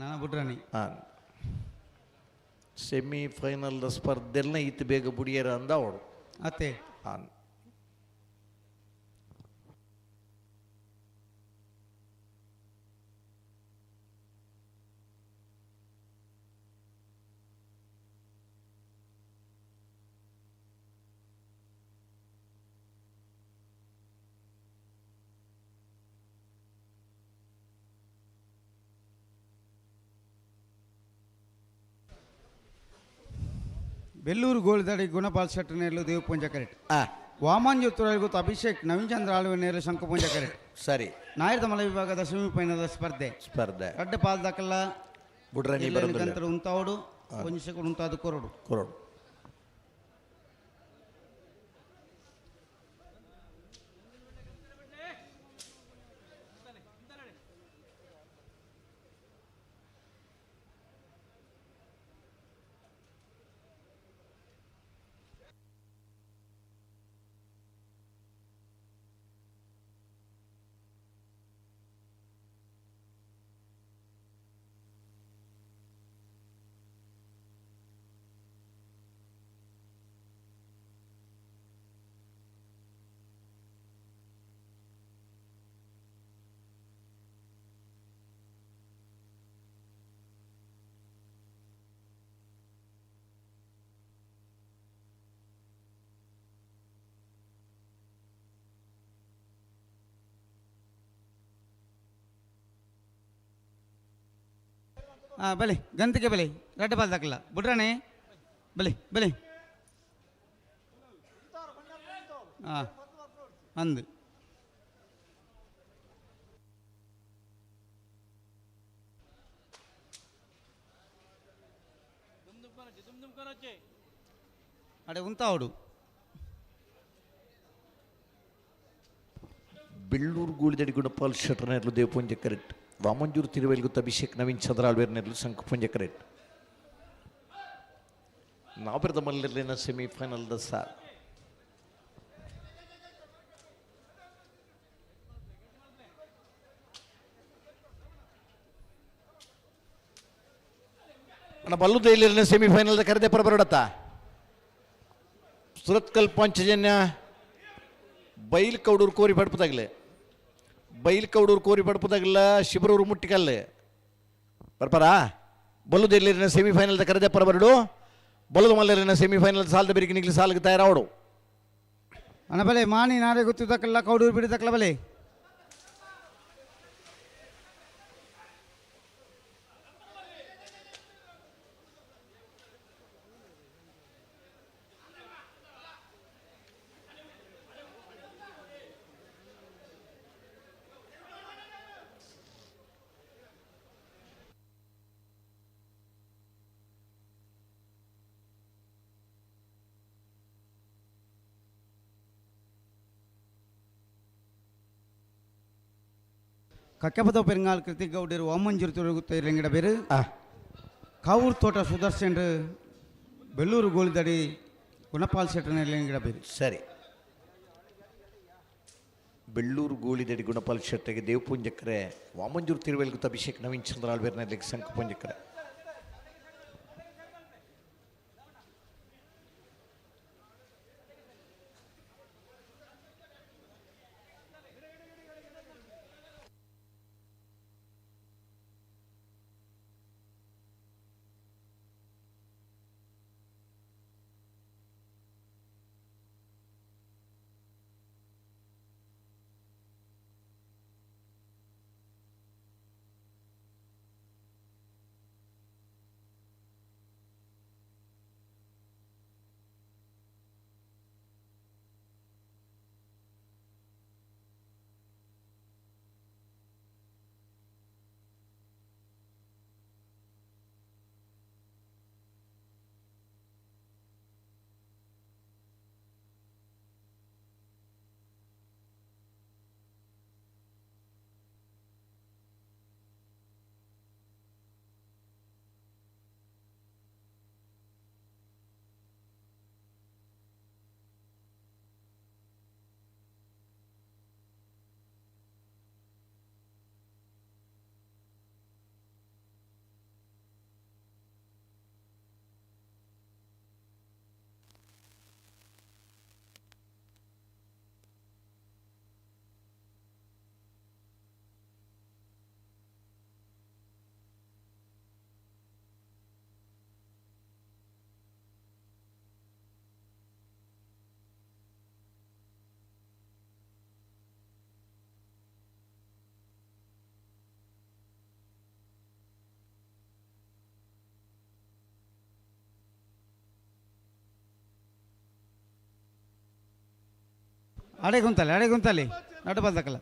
ನಾನು ಬುಡ್ರಾಣಿ. ಹಾಂ, ಸೆಮಿಫೈನಲ್ದ ಸ್ಪರ್ಧೆಲ್ಲ ಈತ ಬೇಗ ಬುಡಿಯರ ಅಂದ ಅವಳು. ಅತ್ತೆ ಹಾಂ. ಬೆಲ್ಲೂರು ಗೋಳಿದಡಿ ಗುಣಪಾಲ್ ಶೆಟ್ಟರ್ ನೇರಲು ದೇವಪೂಂಜ ಕರೆಕ್ಟ್. ವಾಮಂಜೂರು ಗೊತ್ತು ಅಭಿಷೇಕ್ ನವೀನ್ ಚಂದ್ರ ಆಳ್ವೆ ನೇರಲು ಶಂಕುಪೂಂಜ ಕರೆಕ್ಟ್. ಸರಿ. ನಾಯರದ ಮಲ ವಿಭಾಗದ ಸೆಮಿಫೈನಲ್ ಸ್ಪರ್ಧೆ ಸ್ಪರ್ಧೆ ರಡ್ಡ ಪಾಲ್ ದಾಕಲ್ಲ ಬುಡ್ರಾಣಿ ಗಂತರ ಉಂತಾವಡು ಒಂಜಿ ಸೆಕೆಂಡ್ ಉಂತಾದು ಕೊರಡು ಕೊರಡು. ಹಾಂ ಬಲಿ ಗಂತಿಗೆ ಬಲಿ ರಡ್ಡ ಪಾಲ್ ದಾಕಲ್ಲ ಬುಡ್ರಾಣಿ ಬಲಿ ಬಲಿ. ಹಾಂ ಅಂದು ಅಡೆ ಉಂತಾವಡು. ಬೆಳ್ಳೂರು ಗೂಳಿದಡಿ ಗುಣಪಾಲ್ ಶೆಟ್ಟರ್ನೆರ್ಲು ದೇವಪುಂಜ ಕರೆಕ್ಟ್. ವಾಮಂಜೂರು ತಿರುವೈಲ್ ಗೊತ್ತು ಅಭಿಷೇಕ್ ನವೀನ್ ಚಂದ್ರ ಆಳ್ವೇರ್ನೆರ್ಲು ಶಂಕುಪುಂಜ ಕರೆಕ್ಟ್. ನಾಬಿರದ ಮಲ್ಲರ್ಲಿನ ಸೆಮಿಫೈನಲ್ದ ಸಾರ್. ಅಣ್ಣ ಬಲ್ಲುದೈಲಿನ ಸೆಮಿಫೈನಲ್ದ ಕರೆದೆ ಪರ ಬರಡತ್ತ ಸುರತ್ಕಲ್ ಪಂಚಜನ್ಯ ಬೈಲ್ ಕೌಡೂರು ಕೋರಿ ಪಡ್ಪದಾಗಲೇ ಬೈಲ್ ಕೌಡೂರು ಕೋರಿ ಪಡ್ಪದಾಗಲ್ಲ ಶಿಬರೂರು ಮುಟ್ಟಿಕಲ್ಲೆ ಬರ್ಪಾರಾ ಬಲ್ಲುದೆಲ್ಲಿರಿನ ಸೆಮಿಫೈನಲ್ದ ಕರೆದೆ ಪರ ಬರಡು ಬಲ್ಲದ ಮಲ್ಲರಿನ ಸೆಮಿಫೈನಲ್ ಸಾಲದ ಬೆರಿಕೆ ನಿಗ್ಲಿ ಸಾಲಿಗೆ ತಯಾರಾವಡು. ಅಣ್ಣ ಬಲೆ ಮಾನಿ ನಾಳೆ ಗೊತ್ತಿದ್ದಕ್ಕಲ್ಲ ಕೌಡೂರು ಬಿಡಿದಕ್ಕಲ್ಲ ಬಲೆ. ಕಕ್ಕೆಪದ ಪೆರಂಗಾಲ್ ಕೃತಿಕ್ ಗೌಡರು ವಾಮಂಜೂರು ತಿರುಗುತ್ತ ಇರಂಗಿಡ ಬೇರು. ಕಾವೂರು ತೋಟ ಸುದರ್ಶನ್ ಬೆಳ್ಳೂರು ಗೋಳಿದಡಿ ಗುಣಪಾಲ್ ಶೆಟ್ಟರ್ ಗಿಡ ಬೇರು. ಸರಿ. ಬೆಳ್ಳೂರು ಗೋಳಿದಡಿ ಗುಣಪಾಲ್ ಶೆಟ್ಟರ್ಗೆ ದೇವಪುಂಜಕ್ಕರೆ ವಾಮಂಜೂರು ತಿರುವೇಲ್ಗುತ್ತ ಅಭಿಷೇಕ್ ನವೀನ್ ಚಂದ್ರ ಆಳ್ವೇರ್ನಲ್ಲಿ ಶಂಕುಪುಂಜಕ್ಕರೆ. ಅಡೆ ಗುಂತಲಿ ಅಡೆ ಗುಂತಲಿ ನಡು ಬಂದಕಲ್ಲ.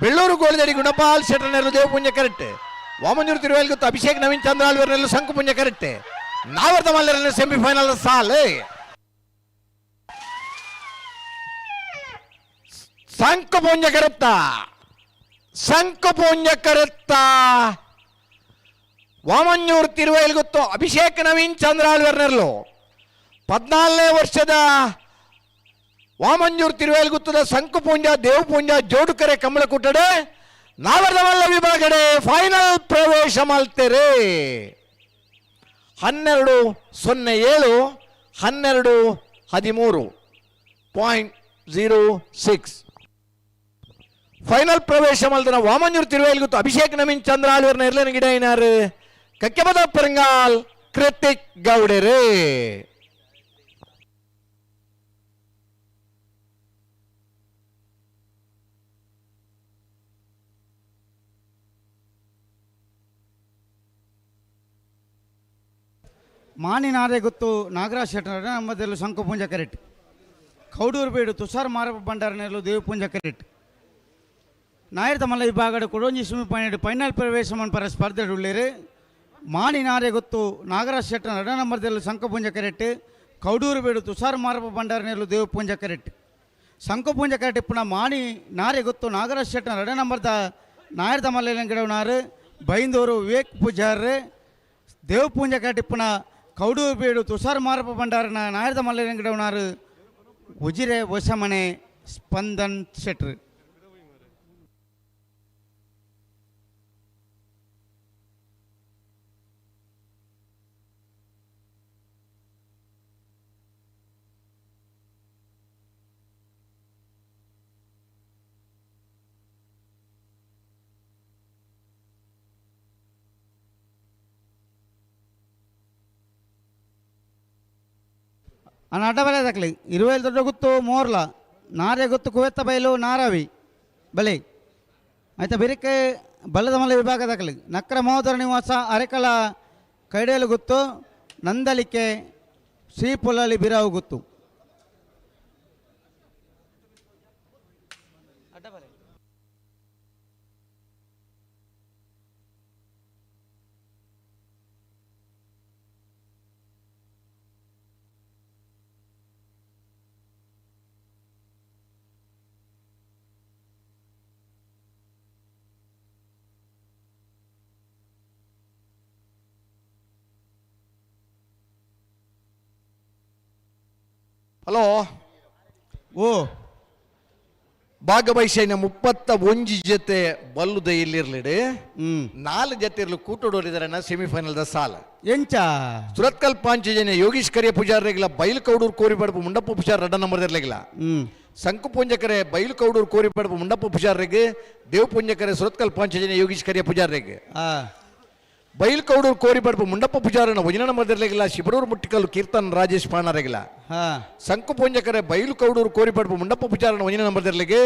ಬೆಳ್ಳೂರು ಗೋಳಿದಡಿ ಗುಣಪಾಲ್ ಶೆಟ್ಟರ್ನೆಲ್ಲ ದೇವಪುಂಜ ಕರೆಕ್ಟ್. ವಾಮಂಜೂರು ತಿರುವೇಲ್ಗುತ್ತು ಅಭಿಷೇಕ್ ನವೀನ್ ಚಂದ್ರ ಆಳ್ವೇರ್ನೆಲ್ಲ ಶಂಕುಪುಂಜ ಕರೆಕ್ಟ್. ನಾವರ್ದ ಮಲ್ಲರನ್ನ ಸೆಮಿಫೈನಲ್ ಸಾಲ್. ಶಂಕುಪುಂಜ ಕರೆಕ್ತ, ಶಂಕುಪುಂಜ ಕರೆಕ್ತ. ವಾಮಂಜೂರು ತಿರುವೇಲ್ಗುತ್ತು ಅಭಿಷೇಕ್ ನವೀನ್ ಚಂದ್ರ ಆಳ್ವೇರ್ನೆಲ್ಲು 14ನೇ ವರ್ಷದ ವಾಮಂಜೂರು ತಿರುವೇಲ್ಗುತ್ತದ ಶಂಕುಪೂಂಜ ದೇವಪೂಂಜ ಜೋಡುಕರೆ ಕಮಲಕುಟ್ಟಡೆ ನಾವರ್ದಮಲ್ಲ ವಿಭಾಗಡೆ ಫೈನಲ್ ಪ್ರವೇಶ ಮಾಡ್ತೇರೆ. 12.07 12.13.06 ಫೈನಲ್ ಪ್ರವೇಶ ಮಲ್ದನ ವಾಮಂಜೂರು ತಿರುವೇಲ್ಗುತ್ತು ಅಭಿಷೇಕ್ ನವೀನ್ ಚಂದ್ರ ಆಳ್ವೇರ್ನ ಎರ್ಲನ ಗಿಡ ಏನಾರು ಕಕ್ಕೆಬದ ಪೆರಂಗಾಲ್ ಕೃತಿಕ್ ಗೌಡರೇ. ಮಾನಿನಾರೆ ಗೊತ್ತು ನಾಗರಾಜ್ ಶೆಟ್ಟರ್ ನಮ್ಮದೆಲ್ಲ ಶಂಕುಪೂಂಜ ಕರೆಕ್ಟ್. ಕೌಡೂರು ಬೇಡು ತುಷಾರ್ ಮಾರಪ್ಪ ಭಂಡಾರನೆಲ್ಲ ದೇವಪೂಂಜ ಕರೆಕ್ಟ್. ನಾಯರ್ದ ಮಲ್ಲ ವಿಭಾಗದ ಕೊಡೋಂಜಿ ಸುಮಿ ಪೈನಡ್ ಫೈನಲ್ ಪ್ರವೇಶ ಮನ್ಪರ ಸ್ಪರ್ಧೆ ಉಳ್ಳೇರು. ಮಾನಿನಾರೆ ಗೊತ್ತು ನಾಗರಾಜ್ ಶೆಟ್ಟರ್ ನಮ್ಮದೆಲ್ಲ ಶಂಕುಪೂಂಜ ಕರೆಕ್ಟ್. ಕೌಡೂರು ಬೇಡು ತುಷಾರ್ ಮಾರಪ್ಪ ಭಂಡಾರನೆಲ್ಲ ದೇವಪೂಂಜ ಕರೆಕ್ಟ್. ಶಂಕುಪೂಂಜ ಕರೆಕ್ಟ್ ಪುನಃ ಮಾಣಿ ನಾರೆ ಗೊತ್ತು ನಾಗರಾಜ್ ಶೆಟ್ಟರ್ ನಂಬರ್ದ ನಾಯರ್ದ ಮಲ್ಲ ಗಿಡವನಾರು ಬೈಂದೂರು ವಿವೇಕ್ ಪೂಜಾರ್ ದೇವಪೂಂಜ ಕರೆಕ್ಟ್ ಪುನಃ ಕೌಡೂರು ಬೇಡು ತುಷಾರ್ ಮಾರಪ್ಪ ಭಂಡಾರನ ನಾಯರ್ದ ಮಲ್ಲ ಉಜಿರೆ ಹೊಸಮನೆ ಸ್ಪಂದನ್ ಶೆಟ್ರು. ಅಣ್ಣ ಅಡ್ಡ ಬಲೆ ದಕ್ಲಿ ಇರುವೇಲ್ ದೊಡ್ಡ ಗುತ್ತು ಮೋರ್ಲ ನಾರೆ ಗುತ್ತು ಕುವೆತ್ತ ಬಯಲು ನಾರಾವಿ ಬಲೆ ಆಯ್ತಾ ಬಿರಿಕೆ ಬಲ್ಲದ ಮಲೆ ವಿಭಾಗ ದಾಖಲೆ ನಕ್ಕರ ಮಹೋದರ ನಿವಾಸ ಅರೆಕಲ ಕೈಡೇಲು ಗುತ್ತು ನಂದಲಿಕೆ ಶ್ರೀಪೊಲ್ಲಲಿ ಬಿರಾವು ಗುತ್ತು. ಹಲೋ ಓ ಭಾಗವಹಿಸೈನ 31 ಜೊತೆ ಬಲ್ಲುದ ಇಲ್ಲಿರ್ಲಿಡಿ 4 ಜೊತೆ ಇರ್ಲು ಕೂಟೋಡೋರಿದಾರಣ್ಣ ಸೆಮಿಫೈನಲ್ the ಸಾಲ ಎಂಚ ಸುರತ್ಕಲ್ ಪಾಂಚಜನ ಯೋಗೀಶ್ ಕರಿಯ ಪೂಜಾರಿಗಿಲ್ಲ ಬೈಲು ಕೌಡೂರು ಕೋರಿ ಬಡಪು ಮುಂಡಪ್ಪ ಪೂಜಾರ್ ರಡ್ಡ ನಂಬರ್ ಇರ್ಲಿಲ್ಲ ಸಂಕು ಪೂಂಜಕರೆ ಬೈಲು ಕೌಡೂರು ಕೋರಿ ಬಡಪು ಮುಂಡಪ್ಪ ಪೂಜಾರಿಗೆ ದೇವ್ ಪೂಂಜಕರೆ ಸುರತ್ಕಲ್ ಪಾಂಚಜನ ಯೋಗೀಶ್ ಕರಿಯ ಪೂಜಾರಿಗೆ ಬೈಲ್ಕೌಡೂರು ಕೋರಿಪಡ್ಪು ಮುಂಡಪ್ಪ ಪೂಜಾರನ ವಜನ ಮದರ್ಲೆಗಿಲ್ಲ ಶಿಬರೂರು ಮುಟ್ಟಿಕಲ್ಲು ಕೀರ್ತನ್ ರಾಜೇಶ್ ಪಾಣಾರೆಗಿಲ್ಲ. ಸಂಕು ಪೂಂಜಕರೆ ಬೈಲುಕೌಡೂರು ಕೋರಿಪಡ್ಪು ಮುಂಡಪ್ಪ ಪೂಜಾರನ ವಜನ ನಂಬರ್ದರ್ಲೆಗೆ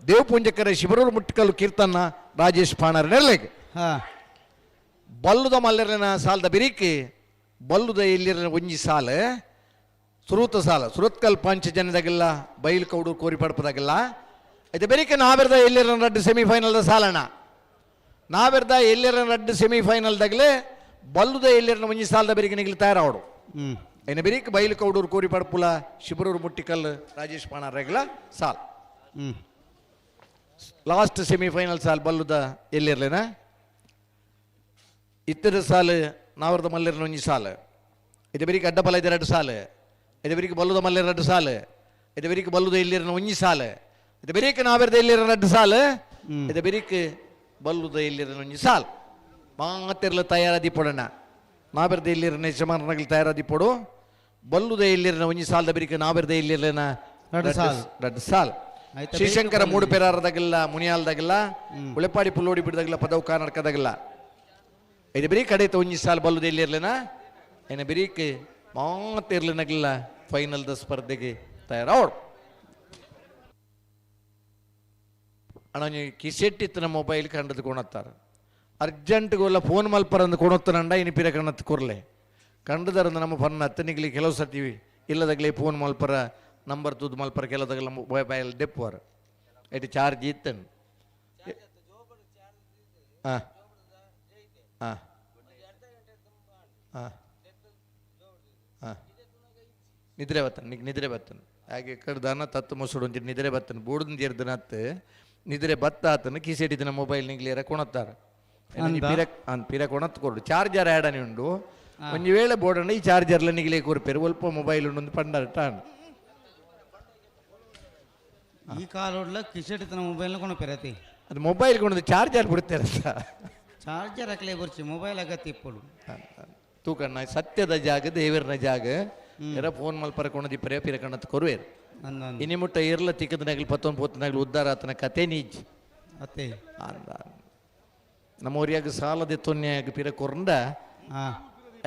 ದೇವ್ ಪೂಂಜಕರೆ ಶಿಬರೂರು ಮುಟ್ಟಿಕಲ್ಲು ಕೀರ್ತನ್ನ ರಾಜೇಶ್ ಪಾಣಾರನೆರ್ಲೆಗೆ. ಬಲ್ಲುದ ಮಲ್ಲೆರನ ಸಾಲದ ಬಿರಿಕಿ ಬಲ್ಲುದ ಎಲ್ಲಿರನ ಒಂಜಿ ಸಾಲ ಸುರೂತ ಸಾಲ ಸುರತ್ಕಲ್ ಪಾಂಚಜನ್ಯದಾಗಿಲ್ಲ ಬೈಲ್ಕೌಡೂರು ಕೋರಿಪಡ್ಪದಾಗಿಲ್ಲ. అయితే ಬೆರಿಕೆ ನಾವೆರ್ದ ಎಲ್ಲಿರನ ರಡ್ಡು ಸೆಮಿಫೈನಲ್ದ ಸಾಲಣ ನಾವೆರ್ದ ಎಲ್ಲಿರನ ರಡ್ಡು ಸೆಮಿಫೈನಲ್ ದಗಲೆ ಬಲ್ಲುದ ಎಲ್ಲಿರನ ಒಂಜಿ ಸಾಲದ ಬೆರಿಕೆ ನಿಗಲಿ ತಯಾರಾವಡು. అయిన ಬೆರಿಕೆ ಬೈಲುಕೌಡೂರು ಕೋರಿಪಡ್ಪುಲ ಶಿಬರೂರು ಮುಟ್ಟಿಕಲ್ ರಾಜೇಶ್ ಪಾಣಾರೆಗ್ಲ ಸಾಲ್ ಲಾಸ್ಟ್ ಸೆಮಿಫೈನಲ್ ಸಾಲ್ ಬಲ್ಲುದ ಎಲ್ಲಿರ್ಲೇನ ಇತ್ತರ ಸಾಲು ನಾವರ್ದ ಮಲ್ಲೆರನ ಒಂಜಿ ಸಾಲು ಇದು ಬೆರಿಕೆ ಅಡ್ಡಪಲ ಇದೆ ಎರಡು ಸಾಲು ಇದು ಬೆರಿಕೆ ಬಲ್ಲುದ ಮಲ್ಲೆರ ಎರಡು ಸಾಲು ಇದು ಬೆರಿಕೆ ಬಲ್ಲುದ ಎಲ್ಲಿರನ ಒಂಜಿ ಸಾಲು ಇದು ಬೆರಿಕೆ ನಾವೆರ್ದ ಎಲ್ಲಿರನ ಎರಡು ಸಾಲು ಇದು ಬೆರಿಕೆ ಬಲ್ಲುದ ಎಲ್ಲಿರನ ಒಂಜಿ ಸಾಲು ಮಾತೆರ್ಲ ತಯಾರಾದಿ ಪೊಡಣ ನಾವೆರ್ದ ಎಲ್ಲಿರನ ಯಜಮಾನರಲ್ಲಿ ತಯಾರಾದಿ ಪೊಡು ಬಲ್ಲುದ ಎಲ್ಲಿರನ ಒಂಜಿ ಸಾಲದ ಬೆರಿಕೆ ನಾವೆರ್ದ ಎಲ್ಲಿರನ ಎರಡು ಸಾಲು. ಎರಡು ಸಾಲು. ಶ್ರೀಶಂಕರ ಮೂಡು ಪೆರಾರದಾಗಿಲ್ಲ ಮುನಿಯಾಲ್ದಾಗಿಲ್ಲ ಉಳೆಪಾಡಿ ಪುಲ್ಲೋಡಿ ಬಿಡದಾಗಿಲ್ಲ ಪದವು ಕರ್ನಾಟಕದಾಗಿಲ್ಲ. ಇದು ಬರೀ ಕಡೆ ಒಂಜಿ ಸಾಲು ಬಲ್ಲುದ ಎಲ್ಲಿರ್ಲೇನ ಏನ ಬರೀಕ್ ಮಾತಿರ್ಲಿನಗಿಲ್ಲ ಫೈನಲ್ದ ಸ್ಪರ್ಧೆಗೆ ತಯಾರಾವಡು. ಅಣ್ಣ ಕಿಸೆಟ್ಟಿತ್ತನ ಮೊಬೈಲ್ ಕಂಡದು ಕೊಣತ್ತಾರ ಅರ್ಜೆಂಟ್ಗೊಲ್ಲ ಫೋನ್ ಮಲ್ಪರಂದು ಕೊಣತ್ತನಂಡ ಇನ್ನು ಪಿರ ಕಣ್ಣತ್ತು ಕೊರ್ಲೆ ಕಂಡದರಂದು ನಮ್ಮ ಫನ್ ಹತ್ತನಿಗ್ಲಿ ಕೆಲವು ಸತಿ ಇಲ್ಲದಾಗಲೇ ಫೋನ್ ಮಲ್ಪರ ನಂಬರ್ ತೂದು ಮಲ್ಪರ ಕೆಲವುದಾಗಲ ಮೊಬೈಲ್ ದೆಪ್ಪುವಾರ ಇಟ್ಟು ಚಾರ್ಜ್ ಇತ್ತನು. ಹಾಂ ಹಾಂ ಹಾಂ ಹಾಂ ನಿದ್ರೆ ಬತ್ತಾನೆ ನಿಗ್ ನಿದ್ರೆ ಬತ್ತಾನೆ ಹಾಗೆ ಕಡ್ದಾನ ತತ್ತು ಮೊಸಡು ಅಂತಿಟ್ಟು ನಿದ್ರೆ ಬತ್ತಾನೆ ಬೋಡ್ದು ತೀರ್ದನತ್ತು ನಿದ್ರೆ ಬತ್ತ ಆತನ ಕಿಸೆಟ್ಟಿದ್ದನ ಮೊಬೈಲ್ ನಿಗ್ಲಿಯರ ಕೊಣತ್ತಾರ ಪಿರ ಪಿರ ಕೊಣತ್ ಕೊಡು ಚಾರ್ಜರ್ ಆ್ಯಡನೆ ಉಂಡು ಒಂಜಿ ವೇಳೆ ಬೋರ್ಡಣ್ಣ ಈ ಚಾರ್ಜರ್ಲ ನಿಗ್ಲೇ ಕೊರ್ಪೇರು ಒಲ್ಪ ಮೊಬೈಲ್ ಉಂಡು ಪಂಡಾರ ಟಾಣ್. ಈ ಕಾಲೋಡ್ಲ ಕಿಸೆಟ್ಟಿದ್ದನ ಮೊಬೈಲ್ನ ಕೊಣಪೇರತಿ ಅದು ಮೊಬೈಲ್ ಕೊಣದು ಚಾರ್ಜರ್ ಬಿಡ್ತಾರೆ ಚಾರ್ಜರ್ ಹಾಕಲೇ ಬರ್ಚಿ ಮೊಬೈಲ್ ಅಗತ್ಯ ಇಪ್ಪಡು ತೂಕಣ್ಣ ಸತ್ಯದ ಜಾಗ ದೇವರನ ಜಾಗ ಎರ ಫೋನ್ ಮಲ್ಪರ ಕೊಣದಿ ಪರೆ ಪಿರ ಕಣ್ಣತ್ ಕೊರುವೇರು ಇನಿ ಮುಟ್ಟ ಇರ್ಲ ತಿಕ್ಕದನಾಗ್ಲಿ ಪತ್ತೊಂದು ಪೊತ್ತನಾಗ್ಲಿ ಉದ್ದಾರ ಆತನ ಕತೆ ನೀಜ್ ಅತ್ತೆ ಅಂದ ನಮ್ಮ ಊರಿಯಾಗ ಸಾಲದ ತೊನ್ನೆಯಾಗ ಪಿರ ಕೊರಂಡ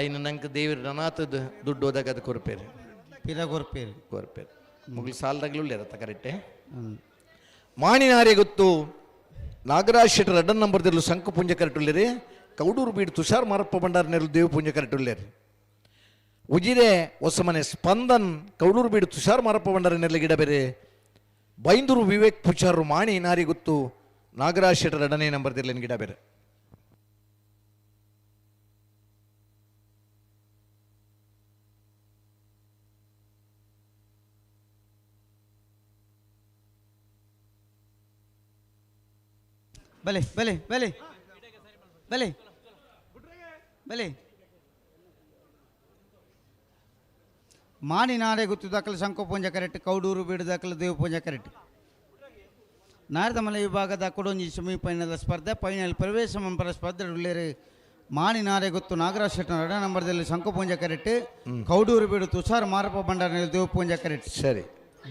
ಐನ ನಂಗೆ ದೇವ್ರ ನನಾತದ ದುಡ್ಡು ಹೋದಾಗ ಅದು ಕೊರ್ಪೇರು ಪಿರ ಕೊರ್ಪೇರು ಕೊರ್ಪೇರು ಮುಗಿಲು ಸಾಲದಾಗ್ಲೂ ಇರತ್ತ ಕರೆಕ್ಟೇ. ಮಾಣಿನಾರಿ ಗೊತ್ತು ನಾಗರಾಜ್ ಶೆಟ್ಟರ್ ಅಡ್ಡನ್ ನಂಬರ್ದಿರಲು ಸಂಕು ಪುಂಜ ಕರೆಟುಲ್ಲೇರಿ ಕೌಡೂರು ಬೀಡು ತುಷಾರ್ ಮಾರಪ್ಪ ಭಂಡಾರ ನೆರಳು ದೇವ ಪುಂಜ ಕರೆಟುಲ್ಲೇರಿ ಉಜಿರೆ ಹೊಸಮನೆ ಸ್ಪಂದನ್ ಕೌಡೂರು ಬೀಡು ತುಷಾರ್ ಮಾರಪ್ಪ ಭಂಡಾರ ನೆರಳು ಗಿಡ ಬೇರೆ ಬೈಂದೂರು ವಿವೇಕ್ ಪುಚಾರು ಮಾಣಿ ನಾರಿ ಗೊತ್ತು ನಾಗರಾಜ್ ಶೆಟ್ಟರ್ ಅಡನೇ ನಂಬರ್ದಿರಲಿನ ಗಿಡ ಬೇರೆ. ಬಲೆ ಬಲೆ ಬಲೆ ಬಲೆ ಬಲೆ ಮಾಣಿನಾಡೆ ಗುತ್ತು ದಾಖಲು ಶಂಕು ಪೂಂಜ ಕರೆಕ್ಟ್ ಕೌಡೂರು ಬೀಡು ದಾಖಲು ದೇವ ಪೂಂಜ ಕರೆಕ್ಟ್. ನಾರದಮಲೆ ವಿಭಾಗದ ಕೊಡೊಂಜಿ ಸೆಮಿಫೈನಲ್ ಸ್ಪರ್ಧೆ ಫೈನಲ್ ಪ್ರವೇಶ ಮಂಪರ ಸ್ಪರ್ಧೆ ಉಳ್ಳೇರು ಮಾಣಿನಾರೆ ಗೊತ್ತು ನಾಗರಾಜ್ ಶೆಟ್ಟನ ಎರಡನೇ ನಂಬರ್ದಲ್ಲಿ ಶಂಕು ಪೂಂಜ ಕರೆಕ್ಟ್ ಕೌಡೂರು ಬೀಡು ತುಷಾರ್ ಮಾರಪ್ಪ ಭಂಡಾರ ದೇವ ಪೂಂಜ ಕರೆಕ್ಟ್. ಸರಿ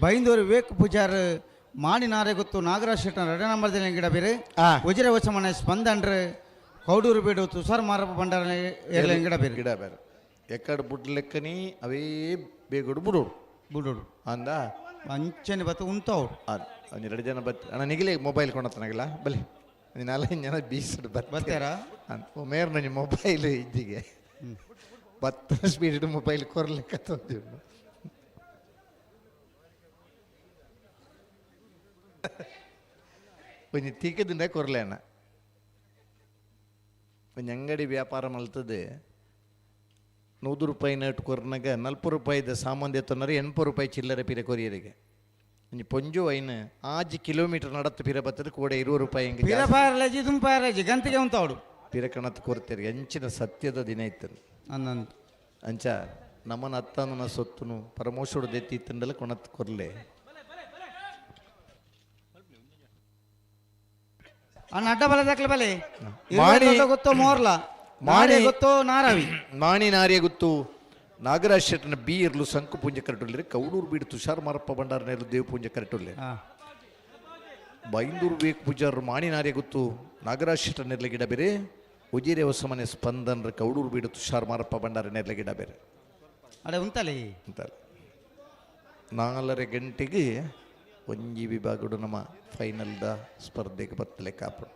ಬೈಂದೂರು ವಿವೇಕ್ ಪೂಜಾರ್ ಮಾಣಿನಾರೆ ಗೊತ್ತು ನಾಗರಾಜ್ ಶೆಟ್ಟನ ಎರಡನೇ ನಂಬರ್ದಲ್ಲಿ ಗಿಡ ಬೇರೆ ಉಜಿರೆ ಹೊಸಮನೆ ಸ್ಪಂದನ್ರು ಕೌಡೂರು ಬೀಡು ತುಷಾರ್ ಮಾರಪ್ಪ ಭಂಡಾರ ಗಿಡ ಬೇರೆ ಗಿಡ ಬೇರೆ ಎಕ್ಕಡ ಬುಡ್ ಲೆಕ್ಕನಿ ಅವೇ ಬೇಗಡು ಬುಡೋಡು ಬುಡೋಡು ಅಂದ ಅಂಚನೆ ಬತ್ತ ಉಂತಾವ್ರು ಒಂದು ಎರಡು ಜನ ಬತ್ ಅಣ್ಣ ನಿಗಲೇ ಮೊಬೈಲ್ ಕೊಣತ್ತನಾಗಿಲ್ಲ ಬಲೆ ನಾಲ್ಕೈದು ಜನ ಬೀಸಡು ಬರ್ತಾರಾ ಅಂತ ಮೇರ್ ನನ್ನ ಮೊಬೈಲ್ ಇದ್ದಿಗೆ ಬತ್ತ ಸ್ಪೀಡ್ ಮೊಬೈಲ್ ಕೊರ್ಲಿಕ್ಕೆ ತಂದಿದ್ದು ಒಂಜಿ ತಿಕ್ಕದಿಂದ ಕೊರ್ಲೇನ ಒಂಜಿ ಅಂಗಡಿ ವ್ಯಾಪಾರ ಮಲ್ತದೆ 100 ರೂಪಾಯಿ ನೋಟ್ ಕೊರ್ನಾಗ 40 ರೂಪಾಯಿದ ಸಾಮಾನು ಎತ್ತೊನ್ನರೆ 80 ರೂಪಾಯಿ ಚಿಲ್ಲರೆ ಪಿರ ಕೊರಿಯರಿಗೆ ಒಂಜಿ ಪೊಂಜು ಐನ್ ಆಜಿ ಕಿಲೋಮೀಟರ್ ನಡತ್ತು ಪಿರ ಬತ್ತದ ಕೂಡ 20 ರೂಪಾಯಿ ಹಿಂಗೆ ಪಿರ ಪಾರಲಜಿ ತುಮ್ ಪಾರಲಜಿ ಗಂತಿಗೆ ಉಂತಾವಡು ಪಿರ ಕಣತ್ ಕೊರ್ತೀರಿ ಅಂಚಿನ ಸತ್ಯದ ದಿನ ಇತ್ತು ಅಂಚ ನಮ್ಮನ ಅತ್ತನ ಸೊತ್ತುನು ಪರಮೋಶುಡು ದೆತ್ತಿ ಇತ್ತಂಡಲ ಕೊಣತ್ ಕೊರ್ಲೆ ಅಣ್ಣ ಅಡ್ಡ ಬಲ ದಾಖಲೆ ಬಲೆ ಮಾಣಿ ಗೊತ್ತೋ ಮೋರ್ಲ ಮಾಣಿ ಗೊತ್ತೋ ನಾರವಿ ಮಾಣಿ ನಾರಿಯ ಗೊತ್ತು ನಾಗರಾಜ್ ಶೆಟ್ಟನ ಬಿ ಇರ್ಲು ಸಂಕು ಪೂಂಜ ಕರೆಟುಲ್ಲೇರಿ ಕೌಡೂರು ಬೀಡು ತುಷಾರ್ ಮಾರಪ್ಪ ಭಂಡಾರ ನೇರ್ಲು ದೇವ ಪೂಂಜ ಕರೆಟುಲ್ಲೆ ಬೈಂದೂರು ವೇಕ್ ಪೂಜಾರರು ಮಾಣಿ ನಾರಿಯ ಗೊತ್ತು ನಾಗರಾಜ್ ಶೆಟ್ಟನ ನೇರ್ಲ ಗಿಡ ಬೇರೆ ಉಜಿರೆ ಹೊಸಮನೆ ಸ್ಪಂದನ್ ಕೌಡೂರು ಬೀಡು ತುಷಾರ್ ಮಾರಪ್ಪ ಭಂಡಾರ ನೆರ್ಲೆ ಗಿಡ ಬೇರೆ ಅಡೆ ಉಂತಲೆ ಉಂತಲೆ 4:30 ಗಂಟೆಗೆ ಒಂಜಿ ವಿಭಾಗಡು ನಮ್ಮ ಫೈನಲ್ದ ಸ್ಪರ್ಧೆಗೆ ಬತ್ತಲೆ ಕಾಪು.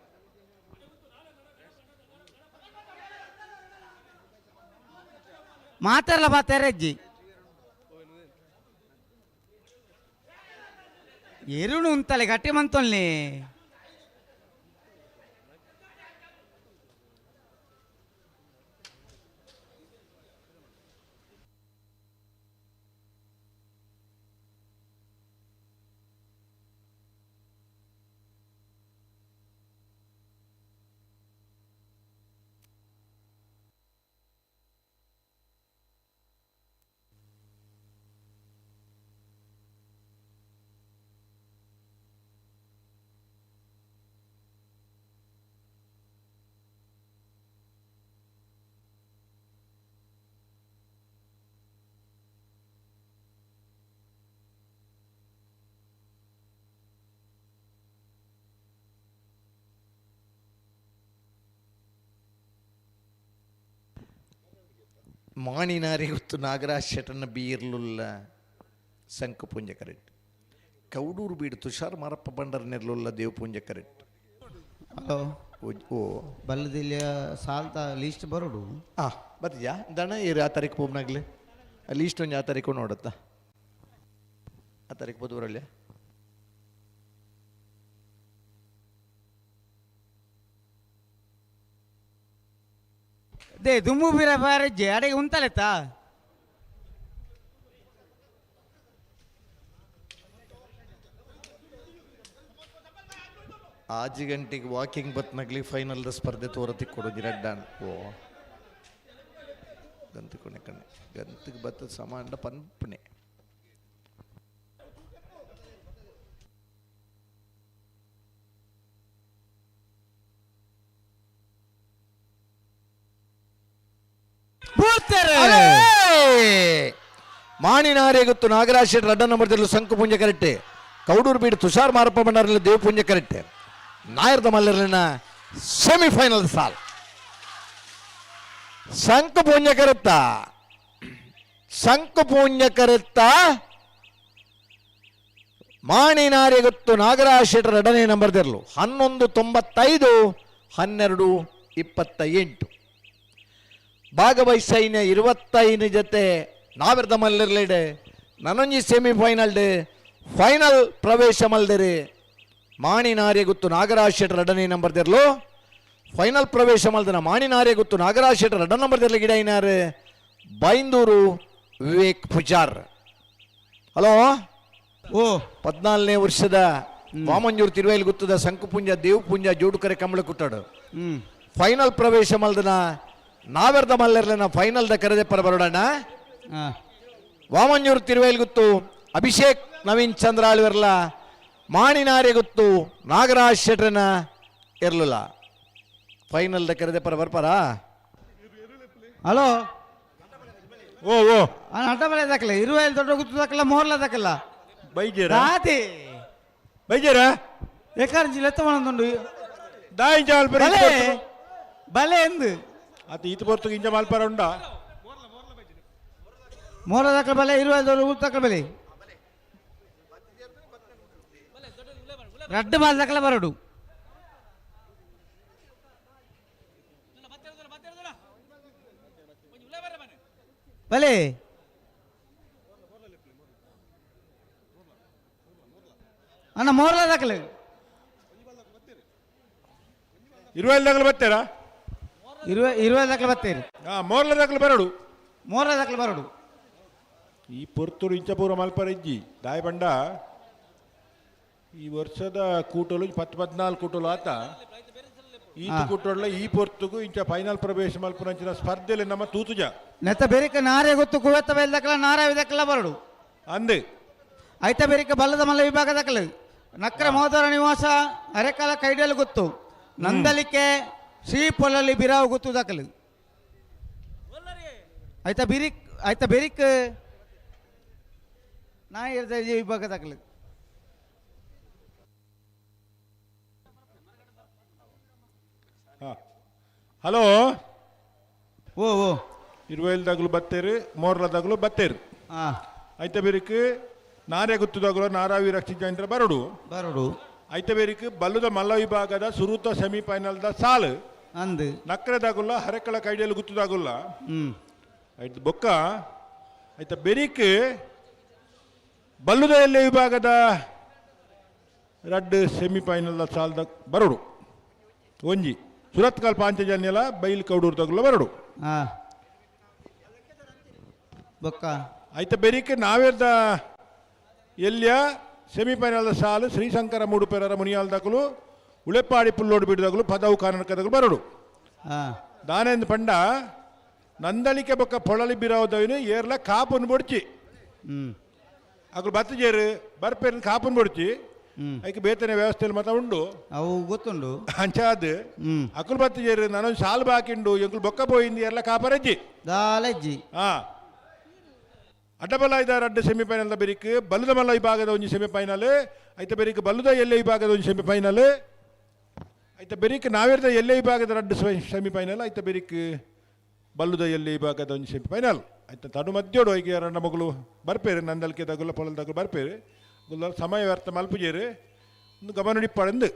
ಮಾತಾಡಲ್ಲ ಬಾತಾರಜ್ಜಿ ಎರುಣು ಉಂತಲೆ ಗಟ್ಟಿ ಮಂತೊಲ್ನಿ. ಮಾಣಿನಾರಿ ಗೊತ್ತು ನಾಗರಾಜ್ ಶೆಟ್ಟನ ಬೀರ್ಲುಲ್ಲ ಸಂಕಪುಂಜ ಕರೆಕ್ಟ್. ಕೌಡೂರು ಬೀಡು ತುಷಾರ್ ಮಾರಪ್ಪ ಬಂಡರ್ ನೆರ್ಲುಲ್ಲ ದೇವಪುಂಜ ಕರೆಕ್ಟ್. ಹಲೋ ಓ ಬಲ್ಲದಿಲ್ಲ ಸಾಲ್ತ ಲೀಸ್ಟ್ ಬರೋಡು. ಹಾಂ ಬತ್ತಿಯಾ ದಣ ಏರು ಆ ತಾರೀಕು ಪೋಬ್ನಾಗ್ಲಿ ಲೀಸ್ಟ್ ಒಂದು ಆ ತಾರೀಕು ನೋಡುತ್ತಾ ಆ ತಾರೀಕು ಬೋದು ಬರಲ್ಲ. They ದುಮ್ಮು ಬೀರ ಬಾರಜ್ಜಿ ಅಡೆಗೆ ಉಂತಲೆತ್ತಾ. ಆಜಿ ಗಂಟೆಗೆ ವಾಕಿಂಗ್ ಬತ್ನಾಗ್ಲಿ ಫೈನಲ್ದ ಸ್ಪರ್ಧೆ ತೋರತಿ ಕೊಡೋದು ರಡ್ಡಾನ್. ಓ ಗಂತು ಕೊನೆ ಕಣೆ ಗಂತಿಗೆ ಬತ್ತದ ಸಮಾನ ಪನ್ಪನೆ. ಮಾಣಿನಾರೇ ಗೊತ್ತು ನಾಗರಾಜ್ ಶೆಟ್ಟಿ ರಡ್ಡ ನಂಬರ್ದಲ್ಲಿ ಸಂಕುಪುಂಜ ಕರೆಕ್ಟೆ. ಕೌಡೂರು ಬೀಡು ತುಷಾರ್ ಮಾರಪ್ಪ ಭಂಡಾರಲ್ಲಿ ದೇವಪುಂಜ ಕರೆಕ್ಟೆ. ನಾಯರ್ದ ಮಲ್ಲರ್ಲಿನ ಸೆಮಿಫೈನಲ್ ಸಾಲ್ ಸಂಕುಪುಂಜ ಕರೆತ್ತ ಸಂಕುಪುಂಜ ಕರೆತ್ತ ಮಾಣಿನಾರೇ ಗೊತ್ತು ನಾಗರಾಜ್ ಶೆಟ್ಟಿ ಎರಡನೇ ನಂಬರ್ದಿರಲು 11.95 12.28 ಭಾಗವಹಿಸೈನ 25 ಜೊತೆ ನಾವಿರ್ದ ಮಲ್ಲಿರ್ಲೇಡೆ ನನೊಂಜಿ ಸೆಮಿಫೈನಲ್ ಫೈನಲ್ ಪ್ರವೇಶ ಮಲ್ದಿರಿ. ಮಾಣಿನಾರ್ಯ ಗುತ್ತು ನಾಗರಾಜ್ ಶೆಟ್ಟರ್ ಎರಡನೇ ನಂಬರ್ ದಿರ್ಲು ಫೈನಲ್ ಪ್ರವೇಶ ಮಲ್ದನ ಮಾಣಿನಾರ್ಯ ಗುತ್ತು ನಾಗರಾಜ್ ಶೆಟ್ಟರ್ ಎರಡನೇ ನಂಬರ್ ದಿರ್ಲು ಗಿಡ ಐನಾರು ಬೈಂದೂರು ವಿವೇಕ್ ಪೂಜಾರ್. ಹಲೋ ಓ 14ನೇ ವರ್ಷದ ವಾಮಂಜೂರು ತಿರುವೈಲ್ ಗುತ್ತದ ಸಂಕುಪುಂಜ ದೇವಪುಂಜ ಜೋಡುಕರೆ ಕಮಲ ಕುಟ್ಟಾಡು ಫೈನಲ್ ಪ್ರವೇಶ ಮಲ್ದನ ನಾವೆರ್ದ ಮಲ್ಲರ್ಲನ ಫೈನಲ್ದ ಕರೆದೆ ಪರ ಬರೋಡಣ್ಣ. ವಾಮಂಜೂರು ತಿರುವೈಲ್ ಗುತ್ತು ಅಭಿಷೇಕ್ ನವೀನ್ ಚಂದ್ರ ಆಳ್ವೆರ್ಲ ಮಾಣಿನಾರಿ ಗೊತ್ತು ನಾಗರಾಜ್ ಶೆಟ್ರನ ಇರ್ಲಿಲ್ಲ ಫೈನಲ್ದ ಕರೆದೆ ಪರ ಬರ್ಪಾರಾ. ಹಲೋ ಓ ಓ ಅಡ್ಡ ಬಳೆ ದಾಖಲೆ ಇರುವೈಲ್ ದೊಡ್ಡ ಗುತ್ತು ದಾಖಲ ಮೋರ್ಲ ದಾಖಲ ಬೈಜೇರ ರಾತಿ ಬೈಜೇರ ಏಕಾರಂಜಿ ಲೆತ್ತ ಮಾಡೊಂದುಂಡು ದಾಯಿ ಜಾಲ್ ಬರಿ ಬಲೆ ಎಂದು ಅದು ಈತ ಪೊರ್ತುಗೆ ಇಂಜ ಮಲ್ಪರ ಉಂಡ ಮೋರ ದಾಖಲೆ ಬಲೆ ಇರುವೈಲ್ ದೊಡ್ಡ ಗುತ್ತು ದಾಖಲೆ ಬಲೆ ರಡ್ಡು ಬಾಲ್ ದಾಖಲೆ ಬರಡು. ಬಲೆ ಅಣ್ಣ ಮೋರ್ಲ ದಾಖಲೆ ಇರುವೈಲ್ ದಾಖಲೆ ಬರ್ತೀರಾ ಇರುವೈಲ್ ದಾಖಲೆ ಬರ್ತೀರಿ. ಹಾಂ ಮೋರ್ಲ ದಾಖಲೆ ಬರಡು ಮೋರ್ಲ ದಾಖಲೆ ಬರಡು. ಈ ಪೊರ್ತುಡು ಇಂಚಪೂರ ಮಲ್ಪರ ಇಜ್ಜಿ ದಾಯ ಬಂಡ ಈ ವರ್ಷದ ಕೂಟಲು 10 14 ಕೂಟಲು ಆತ ಈತ ಕೂಟೊಳ್ಳ ಈ ಪೊರ್ತುಗು ಇಂಚ ಫೈನಲ್ ಪ್ರವೇಶ ಮಲ್ಪುನಂಚಿನ ಸ್ಪರ್ಧೆಯಲ್ಲಿ ನಮ್ಮ ತೂತುಜ ನೆತ್ತ ಬೇರಿಕ ನಾರೇ ಗೊತ್ತು ಕುವೆತ್ತ ಬೈಲ್ ದಾಖಲ ನಾರ ದಾಖಲ ಬರಡು ಅಂದೆ ಐತ ಬೇರಿಕ ಬಲ್ಲದ ಮಲ್ಲ ವಿಭಾಗ ದಾಖಲೆ ನಕ್ರ ಮಹೋದರ ನಿವಾಸ ಅರೆಕಾಲ ಕೈಡಲ್ ಗೊತ್ತು ನಂದಲಿಕೆ ಶ್ರೀ ಪೊಲಲ್ಲಿ ಬಿರಾವು ಗೊತ್ತು ದಾಖಲೆ ಆಯ್ತಾ ಬಿರಿಕ್ ಆಯ್ತಾ ಬೇರಿಕ್ ನಾ ಹೇಳ್ತಾ ವಿಭಾಗ ದಾಖಲೆ. ಹಾಂ ಹಲೋ ಓ ಓ ಇರುವೈಲ್ದಾಗಲು ಬತ್ತೇರು ಮೋರ್ಲದಾಗಲು ಬತ್ತೇರು ಐತ ಬೇರಿಕ್ ನಾರೇ ಗುತ್ತದಾಗಲು ನಾರಾವಿ ರಕ್ಷಿ ಜಾಯಿಂತ್ರ ಬರಡು ಬರಡು ಐತ ಬೇರಿಕ್ ಬಲ್ಲುದ ಮಲ್ಲ ವಿಭಾಗದ ಸುರುತ ಸೆಮಿಫೈನಲ್ದ ಸಾಲು ಅಂದು ನಕ್ರೆದಾಗುಲ್ಲ ಹರೆಕಳ ಕೈಡಿಯಲ್ಲಿ ಗುತ್ತದಾಗುಲ್ಲ ಐತ ಬೊಕ್ಕ ಐತ ಬೆರಿಕ್ ಬಲ್ಲುದ ಎಲ್ಲೆ ವಿಭಾಗದ ರಡ್ಡ್ ಸೆಮಿಫೈನಲ್ ಸಾಲ್ದ ಬರಡು ಒಂಜಿ ಸುರತ್ಕಲ್ ಪಾಂಚಜನ್ಯಲ ಬೈಲ್ ಕೌಡೂರು ತಗುಲ ಬರಡು ಬೊಕ್ಕ ಐತ ಬೆರಿಕ್ ನಾವೇರ್ದ ಎಲ್ಲಿಯ ಸೆಮಿಫೈನಲ್ ಸಾಲು ಶ್ರೀಶಂಕರ ಮೂಡುಪೆರರ ಮುನಿಯಾಲ್ ದಕಲು ಉಳೆಪ್ಪಾಡಿ ಪುಲ್ಲೋಡು ಬಿಡಿದಾಗಲು ಪದವು ಕಾರಣಕದಗಳು ಬರಡು ದಾನೇಂದ್ ಪಂಡ ನಂದಳಿಕೆ ಬೊಕ್ಕ ಪೊಳಲಿ ಬಿರಾವದವಿನ ಏರ್ಲ ಕಾಪುನ್ ಬೊಡ್ಚಿ ಅಕಲು ಬತ್ತಜೇರು ಬರ್ಪೇರಿನ ಕಾಪುನ್ ಬೊಡ್ಚಿ ಐಕ್ ಬೇತನೆ ವ್ಯವಸ್ಥೆ ಮತ ಉಂಡು ಅವು ಗೊತ್ತುಂಡು ಅಂಚಾದ್ ಅಕುಲು ಬತ್ತಜೇರು ನಾನೊಂದು ಸಾಲು ಬಾಕಿಂಡು ಎಂಕುಲು ಬೊಕ್ಕ ಪೋಯಿಂದು ಏರ್ಲ ಕಾಪರಜ್ಜಿ ದಾಲಜ್ಜಿ ಹಾ ಅಡ್ಡಬಲ ಇದ್ದಾರೆ ಅಡ್ಡ ಸೆಮಿಫೈನಲ್ ಬೆರಿಕ್ ಬಲ್ಲದ ಮಲ್ಲ ವಿಭಾಗದ ಒಂಜಿ ಸೆಮಿಫೈನಲ್ ಐತ ಬೆರಿಕ್ ಬಲ್ಲದ ಎಲ್ಲೆ ವಿಭಾಗದ ಒಂಜಿ ಸೆಮಿಫೈನಲ್ ಐತ ಬೆರಿಕ್ ನಾವೇರ್ದ ಎಲ್ಲೆ ವಿಭಾಗದ ರಡ್ಡು ಸೆಮಿಫೈನಲ್ ಐತ ಬೆರಿಕ್ ಬಲ್ಲುದ ಎಲ್ಲೆ ವಿಭಾಗದ ಒಂಜಿ ಸೆಮಿಫೈನಲ್ ಐತ ತಡು ಮಧ್ಯೋಡು ಐಕೆ ರಣ್ಣ ಮಗಳು ಬರ್ಪೇರು ನಂದಲ್ಕೆ ತಗುಲ ಪೊಲಲ್ ತಗುಲ ಬರ್ಪೇರು ಗುಲ್ಲ ಸಮಯ ವ್ಯರ್ಥ ಮಲ್ಪುಜೇರು ಒಂದು ಗಮನ ಪಡೆಂದು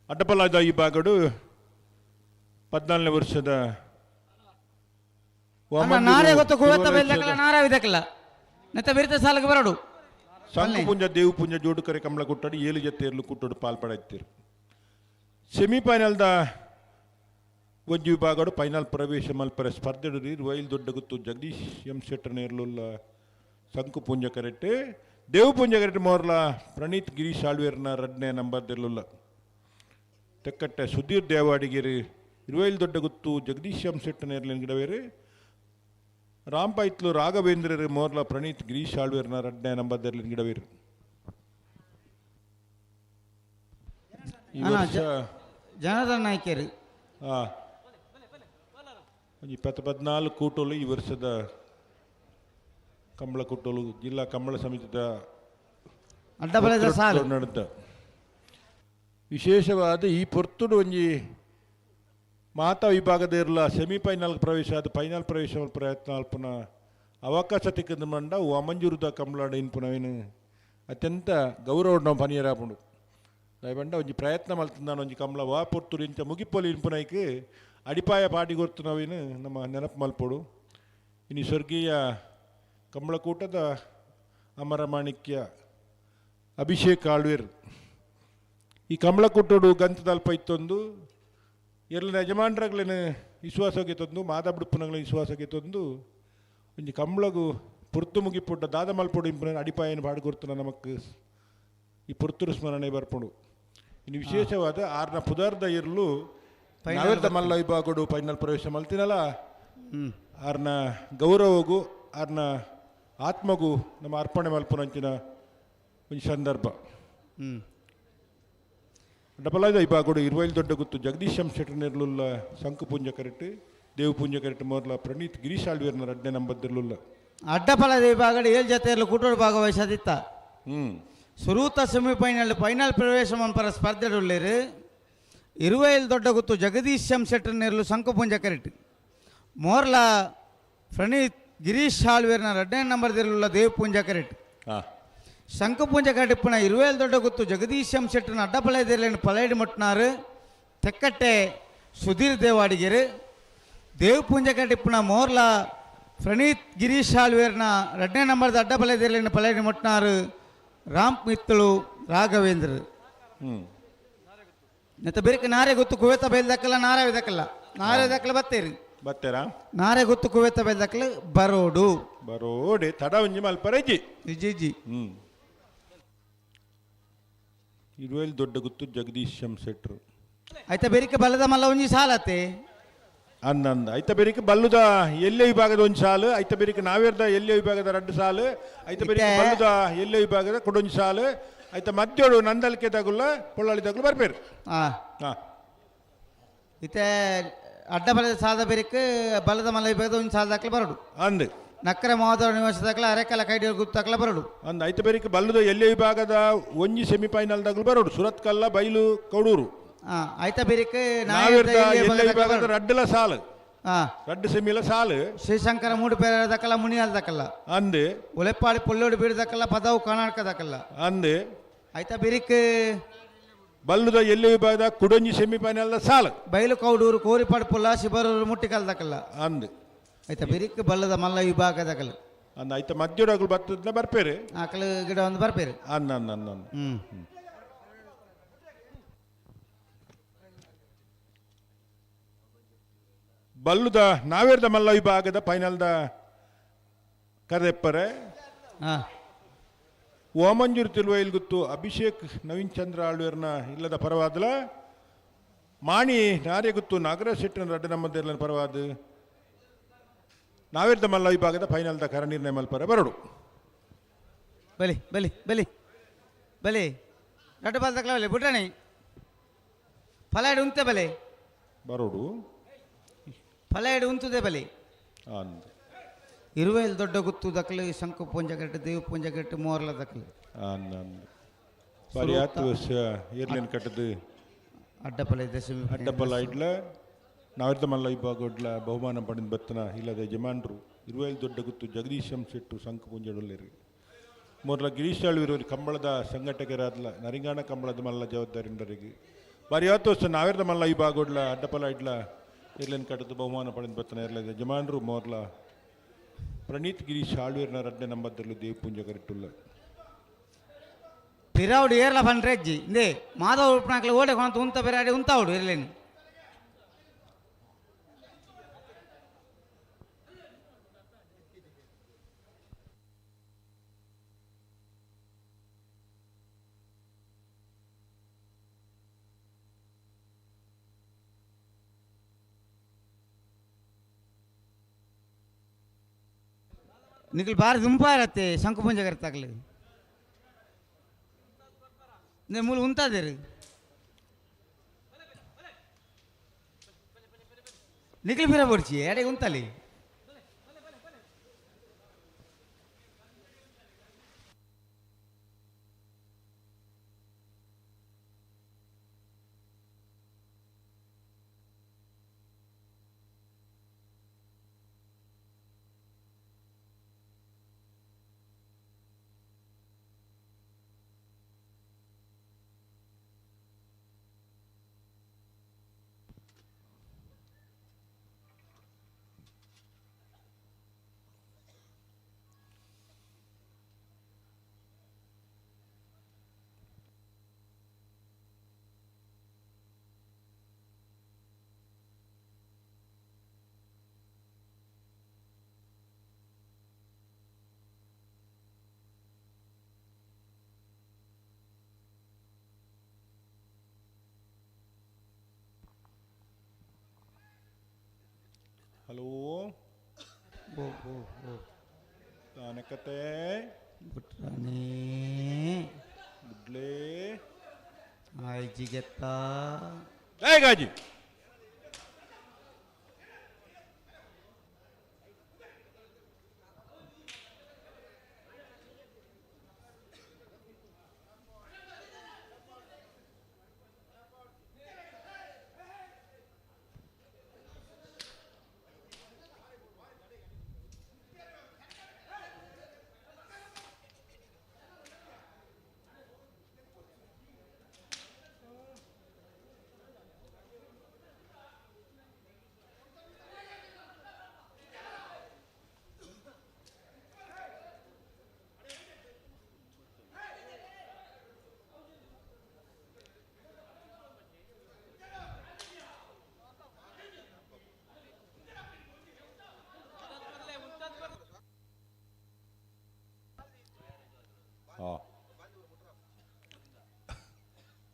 ಅಡ್ಡಬಲ ಈ ಭಾಗಡು 14ನೇ ವರ್ಷದ ನಾರೇ ಗೊತ್ತು ಕುವೆತ್ತ ಬೆಲ್ಲಕಲ್ಲ ನಾರಾವಿದಕ್ಕಲ್ಲ ನೆತ್ತ ಬಿರಿತ ಸಾಲಕ್ಕೆ ಬರಡು ಸಂಕಪುಂಜ ದೇವಪುಂಜ ಜೋಡುಕರೆ ಕಮಲ ಕುಟ್ಟಡು 7 ಜೊತೆ ಏರ್ಲು ಕುಟ್ಟಡು ಪಾಲ್ಪಡಾಯ್ತಿರು ಸೆಮಿಫೈನಲ್ದ ಒಂಜಿ ವಿಭಾಗಡು ಫೈನಲ್ ಪ್ರವೇಶ ಮಲ್ಪರೆ ಸ್ಪರ್ಧೆಡು ರೈಲ್ ದೊಡ್ಡ ಗುತ್ತು ಜಗದೀಶ್ ಎಂ ಶೆಟ್ಟರ್ ನೇರ್ಲುಲ್ಲ ಸಂಕುಪುಂಜ ಕರೆಕ್ಟ್ ದೇವಪುಂಜ ಕರೆಕ್ಟ್ ಮೋರ್ಲ ಪ್ರಣೀತ್ ಗಿರೀಶ್ ಆಳ್ವೇರ್ನ 2ನೇ ನಂಬರ್ ದೆರ್ಲುಲ್ಲ ತೆಕ್ಕಟ್ಟೆ ಸುಧೀರ್ ದೇವಾಡಿಗಿರಿ ಇರುವೈಲ್ ದೊಡ್ಡ ಗುತ್ತು ಜಗದೀಶ್ ಎಂ ಶೆಟ್ಟರ್ ನೇರ್ಲಿನ ಗಿಡವೇರು ರಾಂಪೈತ್ಲು ರಾಘವೇಂದ್ರರು ಮೋರ್ಲ ಪ್ರಣೀತ್ ಗಿರೀಶ್ ಆಳ್ವೇರ್ನ 2ನೇ ನಂಬರ್ ದೆರ್ಲಿನ ಗಿಡವೇರು. ಈ ವರ್ಷ ಜನಾರ್ದನ್ ನಾಯ್ಕರು 2014 ಕೂಟೋಲು ಈ ವರ್ಷದ ಕಂಬಳ ಕೂಟೋಲು ಜಿಲ್ಲಾ ಕಂಬಳ ಸಮಿತಿದ ಅಡ್ಡಬಲದ ಸಾಲು ನಡೆದ ವಿಶೇಷವಾದ ಈ ಪೊರ್ತುಡು ಒಂಜಿ ಮಾತಾ ವಿಭಾಗದ ಇರಲ ಸೆಮಿಫೈನಲ್ ಪ್ರವೇಶ ಅದು ಫೈನಲ್ ಪ್ರವೇಶ ಪ್ರಯತ್ನ ಅಲ್ಪನ ಅವಕಾಶ ತಿಕ್ಕದ ಮಂಡ ವಾಮಂಜೂರುದ ಕಂಬಳಾಡ ಇನ್ಪುನವೇನು ಅತ್ಯಂತ ಗೌರವ ನಾವು ಪನಿಯರಾಪುಂಡು ದಯಬಂಡ ಒಂಜಿ ಪ್ರಯತ್ನ ಮಲ್ತಂದಾನ ಒಂಜಿ ಕಂಬಳ ವಾ ಪೊರ್ತುಡು ಇಂಚ ಮುಗಿಪೊಲಿ ಇನ್ಪುನೈಕ್ ಅಡಿಪಾಯ ಪಾಟಿ ಗೊತ್ತು ನಾವೇನು ನಮ್ಮ ನೆನಪು ಮಲ್ಪೋಡು. ಇನ್ನು ಸ್ವರ್ಗೀಯ ಕಂಬಳಕೂಟದ ಅಮರಮಾಣಿಕ್ಯ ಅಭಿಷೇಕ್ ಆಳ್ವೇರ್ ಈ ಕಂಬಳಕೂಟಡು ಗಂತದಲ್ಪ ಇತ್ತೊಂದು ಎಲ್ಲ ಯಜಮಾನ್ರಾಗ್ಲೇನು ವಿಶ್ವಾಸಕ್ಕೆ ತಂದು ಮಾದಬಿಡುಪ್ಪನಗಳ ವಿಶ್ವಾಸಕ್ಕೆ ತಂದು ಒಂಜಿ ಕಂಬಳಗು ಪುರ್ತು ಮುಗಿಪುಟ್ಟ ದಾದ ಮಲ್ಪೊಡು ಇಂಪುನ ಅಡಿಪಾಯನ ಪಾಡುಕೊರ್ತನ ನಮಕ್ ಈ ಪುರ್ತುರು ಸ್ಮರಣೆ ಬರ್ಪುಂಡು. ಇನ್ನು ವಿಶೇಷವಾದ ಆರ್ನ ಪುದರ್ದ ಇರ್ಲು ನಾವೆಲ್ಲ ಮಲ್ಲ ವಿಭಾಗಡು ಫೈನಲ್ ಪ್ರವೇಶ ಮಲ್ತಿನಲ್ಲ ಆರ್ನ ಗೌರವಗೂ ಆರ್ನ ಆತ್ಮಗೂ ನಮ್ಮ ಅರ್ಪಣೆ ಮಲ್ಪುನಂಚಿನ ಒಂಜಿ ಸಂದರ್ಭ. ಡಬಲ್ ಆದ ವಿಭಾಗಡು ಇರುವೈಲ್ ದೊಡ್ಡ ಗುತ್ತು ಜಗದೀಶ್ ಎಂ ಶೆಟ್ಟರ್ ನೆರ್ಲುಲ್ಲ ಸಂಕುಪುಂಜ ಕರೆಕ್ಟ್ ದೇವಪುಂಜ ಕರೆಕ್ಟ್ ಮೋರ್ಲ ಪ್ರಣೀತ್ ಗಿರೀಶ್ ಆಳ್ವೇರ್ನ 2ನೇ ನಂಬರ್ ದೆರ್ಲುಲ್ಲ. ಅಡ್ಡಫಲದ ವಿಭಾಗಡು 7 ಜೊತೆಯಲ್ಲೂ ಕೂಟೋಡು ಭಾಗವಹಿಸದಿತ್ತ ಸುರೂತ ಸೆಮಿಫೈನಲ್ ಫೈನಲ್ ಪ್ರವೇಶ ಮಂಪರ ಸ್ಪರ್ಧೆಡುಳ್ಳೇರು ಇರುವೈಲ್ ದೊಡ್ಡ ಗುತ್ತು ಜಗದೀಶ್ ಎಂ ಶೆಟ್ಟರ್ ನೆರ್ಲು ಸಂಕುಪುಂಜ ಕರೆಕ್ಟ್ ಮೋರ್ಲ ಪ್ರಣೀತ್ ಗಿರೀಶ್ ಆಳ್ವೇರ್ನ 2ನೇ ನಂಬರ್ ದೆರ್ಲುಲ್ಲ ದೇವಪುಂಜ ಕರೆಕ್ಟ್ ಶಂಕುಪುಂಜ ಕಟ್ಟಿಪ್ಪನ ಇರುವೇಲ್ ದೊಡ್ಡ ಗುತ್ತು ಜಗದೀಶ್ ಎಂ ಶೆಟ್ಟರ್ನ ಅಡ್ಡಪಲಯದಲ್ಲಿ ಪಲೈಡ್ ಮುಟ್ನಾರು ತೆಕ್ಕಟ್ಟೆ ಸುಧೀರ್ ದೇವಾಡಿಗೆರು ದೇವಪುಂಜ ಕಟ್ಟಿಪ್ಪನ ಮೋರ್ಲ ಪ್ರಣೀತ್ ಗಿರೀಶ್ ಆಳ್ವೇರ್ನ 2ನೇ ನಂಬರ್ದ ಅಡ್ಡಪಲಯದಲ್ಲಿ ಪಲೈಡ್ ಮುಟ್ನಾರು ರಾಮ್ ಮಿತ್ತಳು ರಾಘವೇಂದ್ರ. ನೆತ್ತ ಬೇರೆ ನಾರೇ ಗೊತ್ತು ಕುವೇತ ಬೈಲ್ದಕ್ಕಲ್ಲ ನಾರೇ ಇದಕ್ಕಲ್ಲ ನಾರೇ ದಕ್ಕಲ ಬತ್ತೇರಿ ಬತ್ತೇರಾ ನಾರೇ ಗೊತ್ತು ಕುವೇತ ಬೈಲ್ದಕ್ಕಲ್ಲ ಬರೋಡು ಬರೋಡೆ ತಡ ಒಂಜಿ ಮಲ್ಪರಜ್ಜಿ ಇಜ್ಜಿ ಇರುವೈಲ್ ದೊಡ್ಡ ಗುತ್ತು ಜಗದೀಶ್ ಎಂ ಶೆಟ್ರು ಆಯ್ತಾ ಬೇರಿಕೆ ಬಲ್ಲದ ಮಲ್ಲ ಒಂಜಿ ಸಾಲತ್ತೆ ಅಂದಂದ ಐತ ಬೇರಿಕೆ ಬಲ್ಲುದ ಎಲ್ಲೆ ವಿಭಾಗದ ಒಂಜಿ ಸಾಲು ಐತ ಬೇರಿಕೆ ನಾವೇರ್ದ ಎಲ್ಲೆ ವಿಭಾಗದ 2 ಸಾಲು ಐತ ಬೇರಿಕೆ ಬಲ್ಲುದ ಎಲ್ಲೆ ವಿಭಾಗದ ಕೊಡೊಂಜಿ ಸಾಲು ಐತ ಮಧ್ಯೋಡು ನಂದಲ್ಕೆ ತಗುಲ್ಲ ಪೊಳ್ಳಾಳಿ ತಗುಲು ಬರ್ಪೇರು. ಇತ್ತೆ ಅಡ್ಡ ಬಲದ ಸಾದ ಬೇರಿಕೆ ಬಲ್ಲದ ಮಲ್ಲ ವಿಭಾಗದ ಒಂಜಿ ಸಾಲ ದಾಖಲೆ ಬರೋಡು ಅಂದ್ ನಕ್ಕರೆ ಮಹೋದರ ನಿವಾಸದಾಗಲ ಅರೆಕಲ ಕೈಡಿಯಲ್ ಗುತ್ತಾಕಲ ಬರಡು. ಅಂದ್ ಐತ ಬೇರಿಕೆ ಬಲ್ಲುದ ಎಲ್ಲೆ ವಿಭಾಗದ ಒಂಜಿ ಸೆಮಿಫೈನಲ್ ದಾಗಲು ಬರಡು. ಸುರತ್ಕಲ್ಲ ಬೈಲು ಕೌಡೂರು. ಐತ ಬೇರಿಕೆ ನಾವೇರ್ದ ಎಲ್ಲೆ ವಿಭಾಗದ ರಡ್ಡಲ ಸಾಲು. ರಡ್ಡು ಸೆಮಿಲ ಸಾಲು. ಶ್ರೀಶಂಕರ ಮೂಡು ಪೇರ ದಕ್ಕಲ ಮುನಿಯಾಲ್ ದಕ್ಕಲ್ಲ. ಅಂದ್ ಉಲೆಪ್ಪಾಡಿ ಪೊಲ್ಲೋಡು ಬೀಡು ದಕ್ಕಲ್ಲ ಪದವು ಕರ್ನಾಟಕ ದಕ್ಕಲ್ಲ. ಅಂದ್ ಐತ ಬೇರಿಕೆ ಬಲ್ಲುದ ಎಲ್ಲೆ ವಿಭಾಗದ ಕುಡೊಂಜಿ ಸೆಮಿಫೈನಲ್ ಸಾಲು. ಬೈಲು ಕೌಡೂರು ಕೋರಿಪಾಡು ಪುಲ್ಲ ಶಿಬರೂರು ಮುಟ್ಟಿಕಲ್ ದಕ್ಕಲ್ಲ. ಅಂದ್ ಐತ ಬಿರಿಕ್ ಬಲ್ಲದ ಮಲ್ಲ ವಿಭಾಗ ದಕಲು. ಅಂದ್ ಐತ ಮಧ್ಯಡಗಳು ಬರ್ತದ ಬರ್ಪೇರು. ಆಕಲು ಗಿಡ ಒಂದು ಬರ್ಪೇರು. ಅಂದ್ ಅಂದ್ ಅಂದ್ ಅಂದ್. ಬಲ್ಲುದ ನಾವೇರ್ದ ಮಲ್ಲ ವಿಭಾಗದ ಫೈನಲ್ದ ಕರೆಪ್ಪರೆ. ಓಮಂಜೂರು ತಿರುವೈಲ್ ಗುತ್ತು ಅಭಿಷೇಕ್ ನವೀನ್ ಚಂದ್ರ ಆಳ್ವೇರ್ನ ಇಲ್ಲದ ಪರವಾದಲ ಮಾಣಿ ನಾರ್ಯಗುತ್ತು ನಾಗರಾಜ್ ಶೆಟ್ಟಿನ ರಡ್ಡ ನಮ್ಮದಿರ್ಲನ ಪರವಾದ ನಾವೇರ್ದ ಮಲ್ಲ ವಿಭಾಗದ ಫೈನಲ್ದ ಕರ ನಿರ್ಣಯ ಮಲ್ಪರ ಬರಡು. ಬಲಿ ಬಲಿ ಬಲಿ ಬಲಿ ರಡ್ಡು ಬಾಲ್ ತಕ್ಕಲ ಬಲಿ ಬುಡ್ರಣಿ ಫಲಾಯ್ಡು ಉಂತೆ ಬಲಿ ಬರೋಡು ಫಲಾಯ್ಡು ಉಂತುದೆ ಬಲಿ. ಅಂದ್ ಇರುವೆಲ್ ದೊಡ್ಡ ಗುತ್ತು ದಕ್ಕಲು ಶಂಕು ಪೂಂಜಗಟ್ಟು ದೇವ ಪೂಂಜಗಟ್ಟು ಮೋರ್ಲ ದಕ್ಕಲು. ಅಂದ್ ಅಂದ್ ಬಾರಿ ಆತು ಏರ್ಲೇನ್ ಕಟ್ಟದು ಅಡ್ಡಪಲ ದಶಮಿ ಅಡ್ಡಪಲ ಇಡ್ಲ ನಾವೇರ್ದ ಮಲ್ಲ ವಿಭಾಗಡ್ಲ ಬಹುಮಾನ ಪಡೆದ ಬತ್ತನ ಇಲ್ಲದ ಯಜಮಾನರು ಇರುವೈಲ್ ದೊಡ್ಡ ಗುತ್ತು ಜಗದೀಶ್ ಎಂ ಶೆಟ್ಟು ಶಂಕು ಪೂಂಜಡೊಲ್ಲೇರು ಮೊದಲ ಗಿರೀಶ್ ಆಳ್ವಿರೋರು ಕಂಬಳದ ಸಂಘಟಕರಾದ್ಲ ನರಿಂಗಾಣ ಕಂಬಳದ ಮಲ್ಲ ಜವಾಬ್ದಾರಿಂಡರಿಗೆ ಬಾರಿ ಆತು ನಾವೇರ್ದ ಮಲ್ಲ ವಿಭಾಗಡ್ಲ ಅಡ್ಡಪಲ ಇಡ್ಲ ಇರ್ಲೇನ್ ಕಟ್ಟದು ಬಹುಮಾನ ಪಡೆದ ಬತ್ತನ ಇರ್ಲದ ಯಜಮಾನರು ಮೊದಲ ಪ್ರಣೀತ್ ಗಿರೀಶ್ ಆಳ್ವೀರ್ನ ರಡ್ಡೆ ನಂಬದ್ದಲ್ಲೂ ದೇವ ಪೂಂಜೆ ಕರೆಟ್ಟುಲ್ಲ. ಪಿರಾವುಡು ಏರ್ಲ ಪಂಡ್ರೆಜ್ಜಿ ಇಂದೇ ಮಾಧವ ಉಪ್ಪನಾಕ್ಲೆ ಓಡೆ ಕೊಣತು ಉಂತ ಬೆರಾಡಿ ಉಂತಾವುಡು ಇರ್ಲೇನು. ನಿಖಲ್ ಬಾರಿ ದುಂಪಾರತ್ತೆ ಶಂಕು ಪೂಂಜೆ ಕರೆತಾಗ್ಲಿ ಮೂಲ ಉಂತಾದೇರಿ ನಿಖಲ್ ಬಿರ ಬೊಡ್ಚಿ ಎಡೆಗೆ ಉಂತಲಿ. ಹಲೋ ಓ ಓ ಓ ತಾನಕತೆ ಬುಟ್ರಾಣಿ ಬುಡ್ಲೆ ಆಯ್ಜಿಗೆತ್ತ ಗಾಜಿ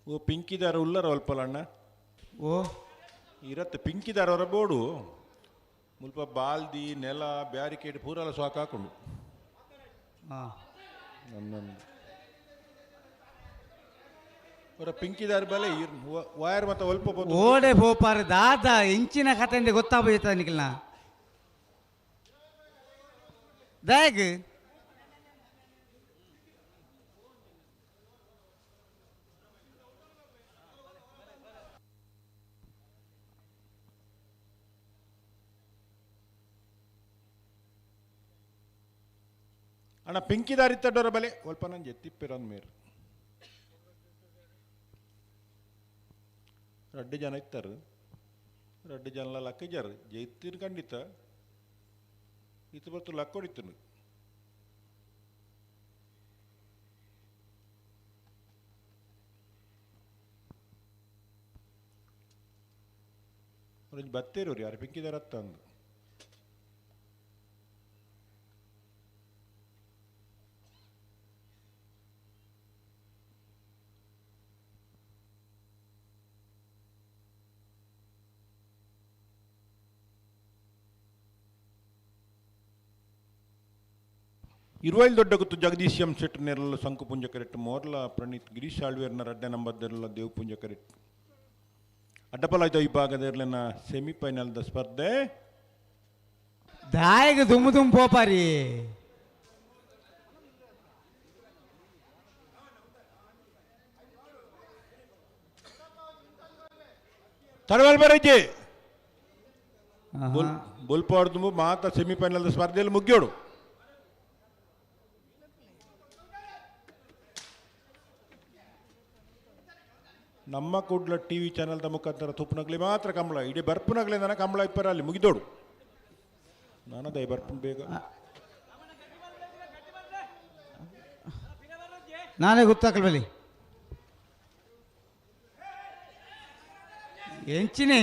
ಓ ಪಿಂಕಿದಾರ ಉಲ್ಲರ ಅಲ್ಪಲಣ್ಣ ಓ ಇರತ್ತೆ ಪಿಂಕಿದಾರವರ ಬೋಡು ಮುಲ್ಪ ಬಾಲ್ದಿ ನೆಲ ಬ್ಯಾರಿಕೇಡ್ ಪೂರಲ ಸಾಕು ಹಾಕೊಂಡು ನನ್ನ ಅವರ ಪಿಂಕಿದಾರ ಬಲೆ ವೈರ್ ಮತ್ತೆ ಒಲ್ಪ ಓಡೆ ಪೋಪಾರ ದಾದ ಇಂಚಿನ ಕಥೆಯಿಂದ ಗೊತ್ತಾಗೋಯ್ತ ನಿಖಿಲ್ನ. ದಾಯಗ್ ಅಣ್ಣ ಪಿಂಕಿದಾರಿ ತಡ್ಡೋರ ಬಲೆ ಒಲ್ಪ ನಂಜೆ ತಿಪ್ಪಿರನ್ ಮೇರ್ ರಡ್ಡು ಜನ ಇತ್ತಾರೆ ರಡ್ಡು ಜನ ಲಕ್ಕಿಜಾರು ಜೈತಿರ್ ಖಂಡಿತ ಇತ್ತು ಬರ್ತು ಲಕ್ಕ ಹೊಡಿತನು. ಒಂಜಿ ಬತ್ತೇರು ಯಾರು ಪಿಂಕಿದಾರ ಅತ್ತ ಅಂದು. ಇರುವೈಲ್ ದೊಡ್ಡ ಗುತ್ತು ಜಗದೀಶ್ ಎಂ ಶೆಟ್ ನೆರಳ ಸಂಕುಪುಂಜ ಕರೆಕ್ಟ್ ಮೋರ್ಲ ಪ್ರಣೀತ್ ಗಿರೀಶ್ ಆಳ್ವೇರ್ನ ರಡ್ಡೆ ನಂಬರ್ದೆರಲ ದೇವಪುಂಜ ಕರೆಕ್ಟ್ ಅಡ್ಡಪಲಾಯ್ತ ವಿಭಾಗದ ಸೆಮಿಫೈನಲ್ದ ಸ್ಪರ್ಧೆ. ದಾಯಗ ದುಮ್ಮು ದುಮ್ಮು ಪೋಪಾರಿ. ತಡವಲ್ ಬರಜ್ಜಿ ಬೊಲ್ಪಾಡ್ದು ಮಾತ ಸೆಮಿಫೈನಲ್ದ ಸ್ಪರ್ಧೆಯಲ್ಲಿ ಮುಗಿಯೋಡು. ನಮ್ಮ ಕೂಡ್ಲ ಟಿ ವಿ ಚಾನಲ್ದ ಮುಖಾಂತರ ತುಪ್ಪನಗ್ಲಿ ಮಾತ್ರ ಕಂಬಳ ಇಡೀ ಬರ್ಪುನಗ್ಲಿ ನನ್ನ ಕಂಬಳ ಇಪ್ಪರ ಅಲ್ಲಿ ಮುಗಿದೋಡು. ನಾನದೇ ಬರ್ಪುನ್ ಬೇಗ ನಾನೇ ಗೊತ್ತಾಕಲ್ವಲ್ಲಿ ಎಂಚಿನೇ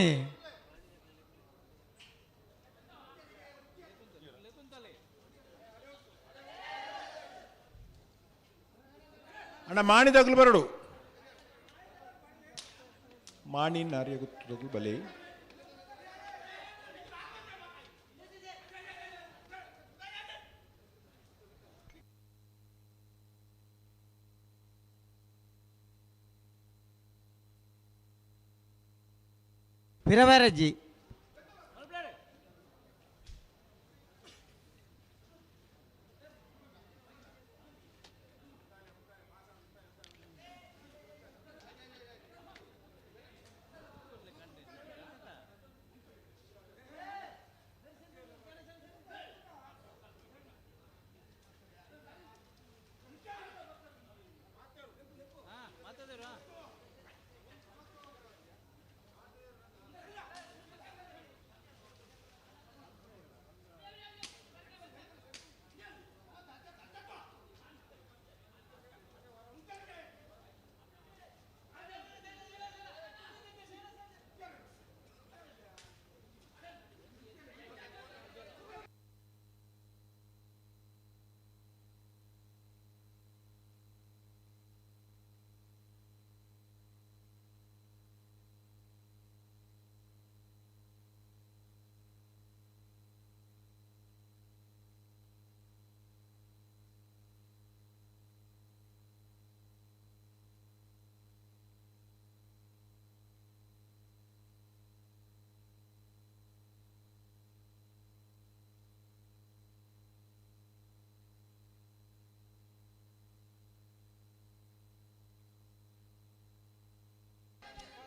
ಅಣ್ಣ ಮಾಣಿದಾಗ್ಲು ಬರಡು ಮಾಣಿ ನಾರಿಯ ಗೊತ್ತದಾಗ್ಲು ಬಲೆ ಪಿರವರಜ್ಜಿ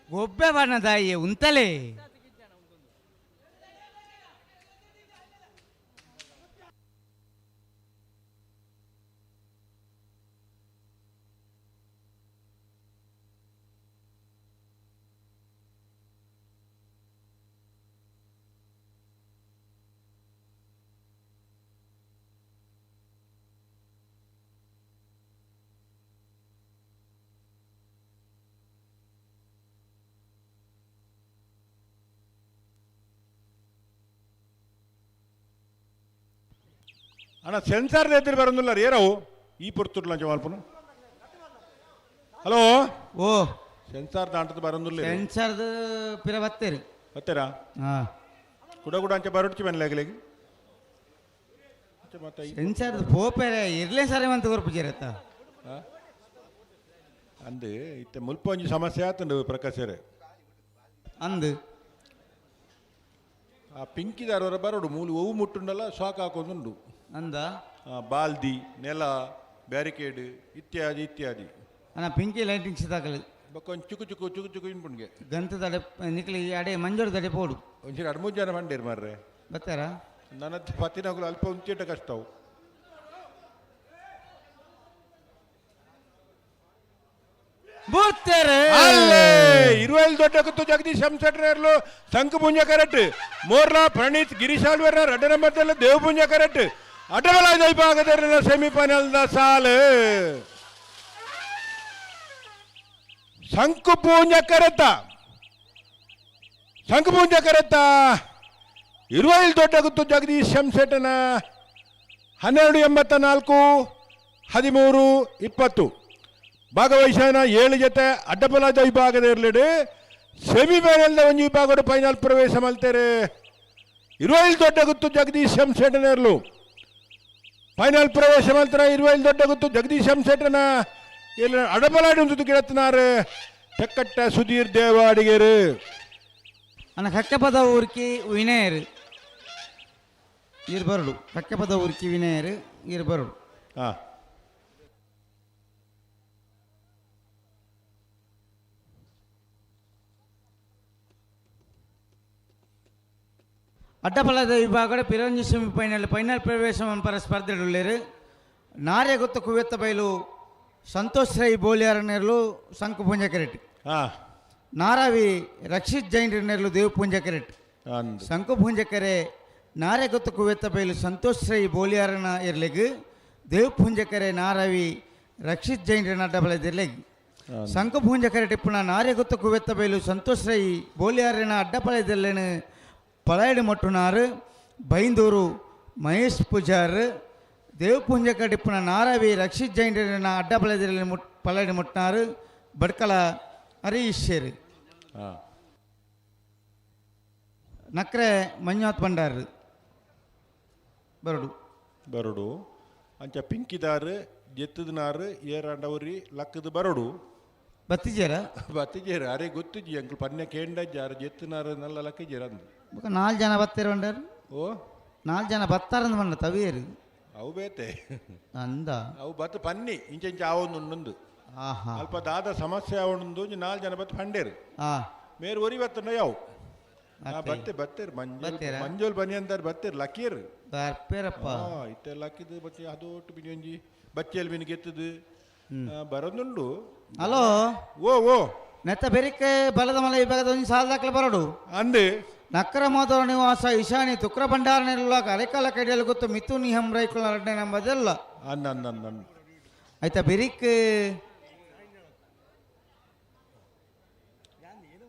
ಗೊಬ್ಬೆ ಬಣ್ಣದಾಯಿ ಉಂತಲೇ. ಅಣ್ಣ ಸೆನ್ಸಾರ್ ಎದುರು ಬರೋದಿಲ್ಲ ಏರವು ಈ ಪೊರ್ತುಡ್ಲ ಮಲ್ಪನು. ಹಲೋ ಓ ಸೆನ್ಸಾರ್ ದಾಂಟದ ಬರೋದಿಲ್ಲ. ಸೆನ್ಸಾರ್ದ ಪಿರ ಬತ್ತೀರಿ ಬತ್ತೀರಾ? ಹಾಂ ಕುಡ ಕುಡ ಅಂಚೆ ಬರೋಡ್ಚಿ ಬನ್ಲಾಗಲಿಗೆ ಸೆನ್ಸಾರ್ದ ಪೋಪೆರೆ ಇರ್ಲೇ ಸರಿ ಅಂತ ಕೊರ್ಪುಜಿರತ್ತ ಅಂದು ಇತ್ತೆ ಮುಲ್ಪ ಒಂಜಿ ಸಮಸ್ಯೆ ಆತಂಡು ಪ್ರಕಾಶರೇ ಅಂದು ಆ ಪಿಂಕಿದಾರವರ ಬರೋಡು ಮೂಲು ಒವು ಮುಟ್ಟುಂಡಲ್ಲ ಶಾಕ್ ಹಾಕೋದುಂಡು. ಅಂದ ಬಾಲ್ದಿ ನೆಲ ಬ್ಯಾರಿಕೇಡ್ ಇತ್ಯಾದಿ ಇತ್ಯಾದಿ. ಅಣ್ಣ ಪಿಂಕಿ ಲೈಟಿಂಗ್ಸ್ ದಾಖಲೆ ಬೊಕ್ಕ ಒಂಜಿ ಚುಕು ಚುಕು ಚುಕು ಚುಕು ಇನ್ಪುಂಡ್ಗೆ ಗಂತದ ನಿಕ್ಲಿ ಅಡೆ ಮಂಜೂರು ದಡೆ ಪೋಡು ಒಂಚೂರು 2-3 ಜನ ಬಂಡೇರು ಮಾರ್ರೆ ಬತ್ತಾರ ನನ್ನ ಪತ್ತಿನಗಳು ಅಲ್ಪ ಒಂಚೇಟ ಕಷ್ಟವು. ಅಲ್ಲೇ ಇರುವೈಲ್ ದೊಡ್ಡ ಕುತ್ತು ಜಗದೀಶ್ ಹಂಸಟ್ರೇರ್ಲು ಸಂಕಪುಂಜ ಕರೆಕ್ಟ್ ಮೋರ್ಲಾ ಪ್ರಣೀತ್ ಗಿರೀಶ್ ಆಳ್ವೇರ್ನ 2 ನಂಬರ್ದಲ್ಲಿ ದೇವಪುಂಜ ಕರೆಕ್ಟ್ ಅಟವಲ ವಿಭಾಗದ ಸೆಮಿಫೈನಲ್ the ಸಾಲು ಶಂಕುಪೂಂಜ ಕರೆತ ಶಂಕುಪೂಂಜ ಕರೆತ ಇರುವೈಲ್ ದೊಡ್ಡ ಗುತ್ತು ಜಗದೀಶ್ ಶಂಸೆಟ್ಟನ 12.84 13.20 ಭಾಗವಹಿಸೋಣ 7 ಜೊತೆ ಅಡ್ಡಪಲಾದ ವಿಭಾಗದ ಇರಲಿಡು ಸೆಮಿಫೈನಲ್ದ ಒಂದು ವಿಭಾಗದ ಫೈನಲ್ ಪ್ರವೇಶ ಮಲ್ತಾರೆ. ಇರುವೈಲ್ ದೊಡ್ಡ ಗುತ್ತು ಜಗದೀಶ್ ಶಂಸೆಟ್ಟನ ಇರಲು ಫೈನಲ್ ಪ್ರವೇಶ ಮಲ್ತಾರೆ. ಇರುವೈಲ್ ದೊಡ್ಡ ಗುತ್ತು ಜಗದೀಶ್ ಶಂಸೆಟ್ಟನ ಇಲ್ಲಿ ಅಡಪಲಾಡಿ ಒಂದು ಗಿಡತ್ನಾರು ತೆಕ್ಕಟ್ಟ ಸುಧೀರ್ ದೇವ ಅಡಿಗೇರು. ಅಣ್ಣ ಕಕ್ಕಪದ ಊರ್ಕಿ ವಿನಯರು ಇರ್ಬರಡು ಕಕ್ಕಪದ ಊರ್ಕಿ ವಿನಯರು ಇರ್ಬರಡು. ಹಾಂ ಅಡ್ಡಪಲದ ವಿಭಾಗದ ಪಿರಂಜಿ ಸೆಮಿಫೈನಲ್ ಫೈನಲ್ ಪ್ರವೇಶ ಪರ ಸ್ಪರ್ಧೆಡುಳ್ಳೇರು ನಾರ್ಯಗೊತ್ತ ಕುವೆತ್ತ ಬೈಲು ಸಂತೋಷ್ ರೈ ಬೋಲಿಯಾರನೇರ್ಲು ಶಂಕು ಪೂಂಜ ಕೆರೆಟ್ ನಾರಾವಿ ರಕ್ಷಿತ್ ಜೈನ್ ದೇವ್ ಪೂಂಜ ಕೆರೆಟ್ ಶಂಕು ಪೂಂಜಕೆರೆ ನಾರ್ಯಗೊತ್ತ ಕುವೆತ್ತ ಬೈಲು ಸಂತೋಷ್ ರೈ ಬೋಲಿಯಾರನ ಇರ್ಲಿಗ್ ದೇವ್ ಪೂಂಜಕೆರೆ ನಾರಾವಿ ರಕ್ಷಿತ್ ಜೈನ್ ಅಡ್ಡಪಲದಿರ್ಲಿಗ್ ಶಂಕು ಪೂಂಜಕೆರೆ ಟಿಪ್ಪುನ ನಾರ್ಯಗೊತ್ತ ಕುವೆತ್ತ ಬೈಲು ಸಂತೋಷ್ ರೈ ಬೋಲಿಯಾರನ ಅಡ್ಡಪಲದಿರ್ಲೇನು ಪಳಾಯಡು ಮಟ್ಟುನಾರು ಬೈಂದೂರು ಮಹೇಶ್ ಪೂಜಾರ್ ದೇವಪುಂಜ ಟಿಪ್ಪುನ ನಾರಾವಿ ರಕ್ಷಿತ್ ಜೈನರನ್ನ ಅಡ್ಡಪಲದಿರಲ್ಲಿ ಪಳಾಯಡು ಮುಟ್ಟಿನಾರು ಬಡ್ಕಲ ಹರೀಶರು ನಕ್ರೆ ಮಂಜುನಾಥ್ ಭಂಡಾರ್ ಬರಡು ಬರಡು ಅಂಚ ಪಿಂಕಿದಾರು ಜೆತ್ತದನಾರು ಏರಾಂಡವರಿ ಲಕ್ಕದ ಬರಡು ಬತ್ತಿಜೇರ ಬತ್ತಿಜೇರ ಅರೆ ಗೊತ್ತಿಜಿ ಅಂಕಲ್ ಪನ್ನೆ ಕೇಂಡ ಜಾರ ಜೆತ್ತನಾರು ನಲ್ಲ ಲಕ್ಕಿಜೇರ ಅಂದು ಬೊಕ 4 ಜನ ಬತ್ತೀರ ಬಂಡಾರು. ಓ 4 ಜನ ಬತ್ತಾರಂದು ಬಂಡ ತವಿಯರು ಅವು ಬೇತೆ ಅಂದ ಅವು ಬತ್ತ ಪನ್ನಿ ಇಂಚ ಇಂಚ ಆವೊಂದು ಆಹಾ ಅಲ್ಪ ದಾದ ಸಮಸ್ಯೆ ಆವೊಂದು 4 ಜನ ಬತ್ತ ಪಂಡೇರು ಮೇರು ಒರಿ ಬತ್ತಂಡ ಯಾವ ಬತ್ತೆ ಬತ್ತೇರು ಮಂಜೋಲ್ ಮಂಜೋಲ್ ಬನ್ನಿ ಅಂತಾರೆ ಬತ್ತೇರು ಲಕ್ಕೀರು ಬರ್ಪೇರಪ್ಪ ಇತ್ತೆಲ್ಲ ಲಕ್ಕಿದ್ದು ಬಚ್ಚೆ ಅದು ಒಟ್ಟು ಬಿನಿ ಒಂಜಿ ಬಚ್ಚೆಯಲ್ಲಿ ಬಿನಿ ಗೆತ್ತದು ಬರೋದುಂಡು. ಹಲೋ ಓ ಓ ನೆತ್ತ ಬೆರಿಕೆ ಬಲದ ಮಲೆ ವಿಭಾಗದ ಒಂದು ಸಾಲ ದಾಖಲೆ ಬರೋಡು ಅಂದೆ ನಕ್ಕರ ಮಾದರ ನಿವಾಸ ಈಶಾನಿ ತುಕ್ರ ಭಂಡಾರ ನಿಲ್ಲ ಅರೆಕಾಲ ಕೈಡಿಯಲ್ಲಿ ಗೊತ್ತು ಮಿಥುನ್ ಹಂ ರೈಕುಲ 2 ನಂಬದಲ್ಲ ಅಂದ ಅಂದ ಅಂದ ಆಯ್ತಾ ಬೆರಿಕ್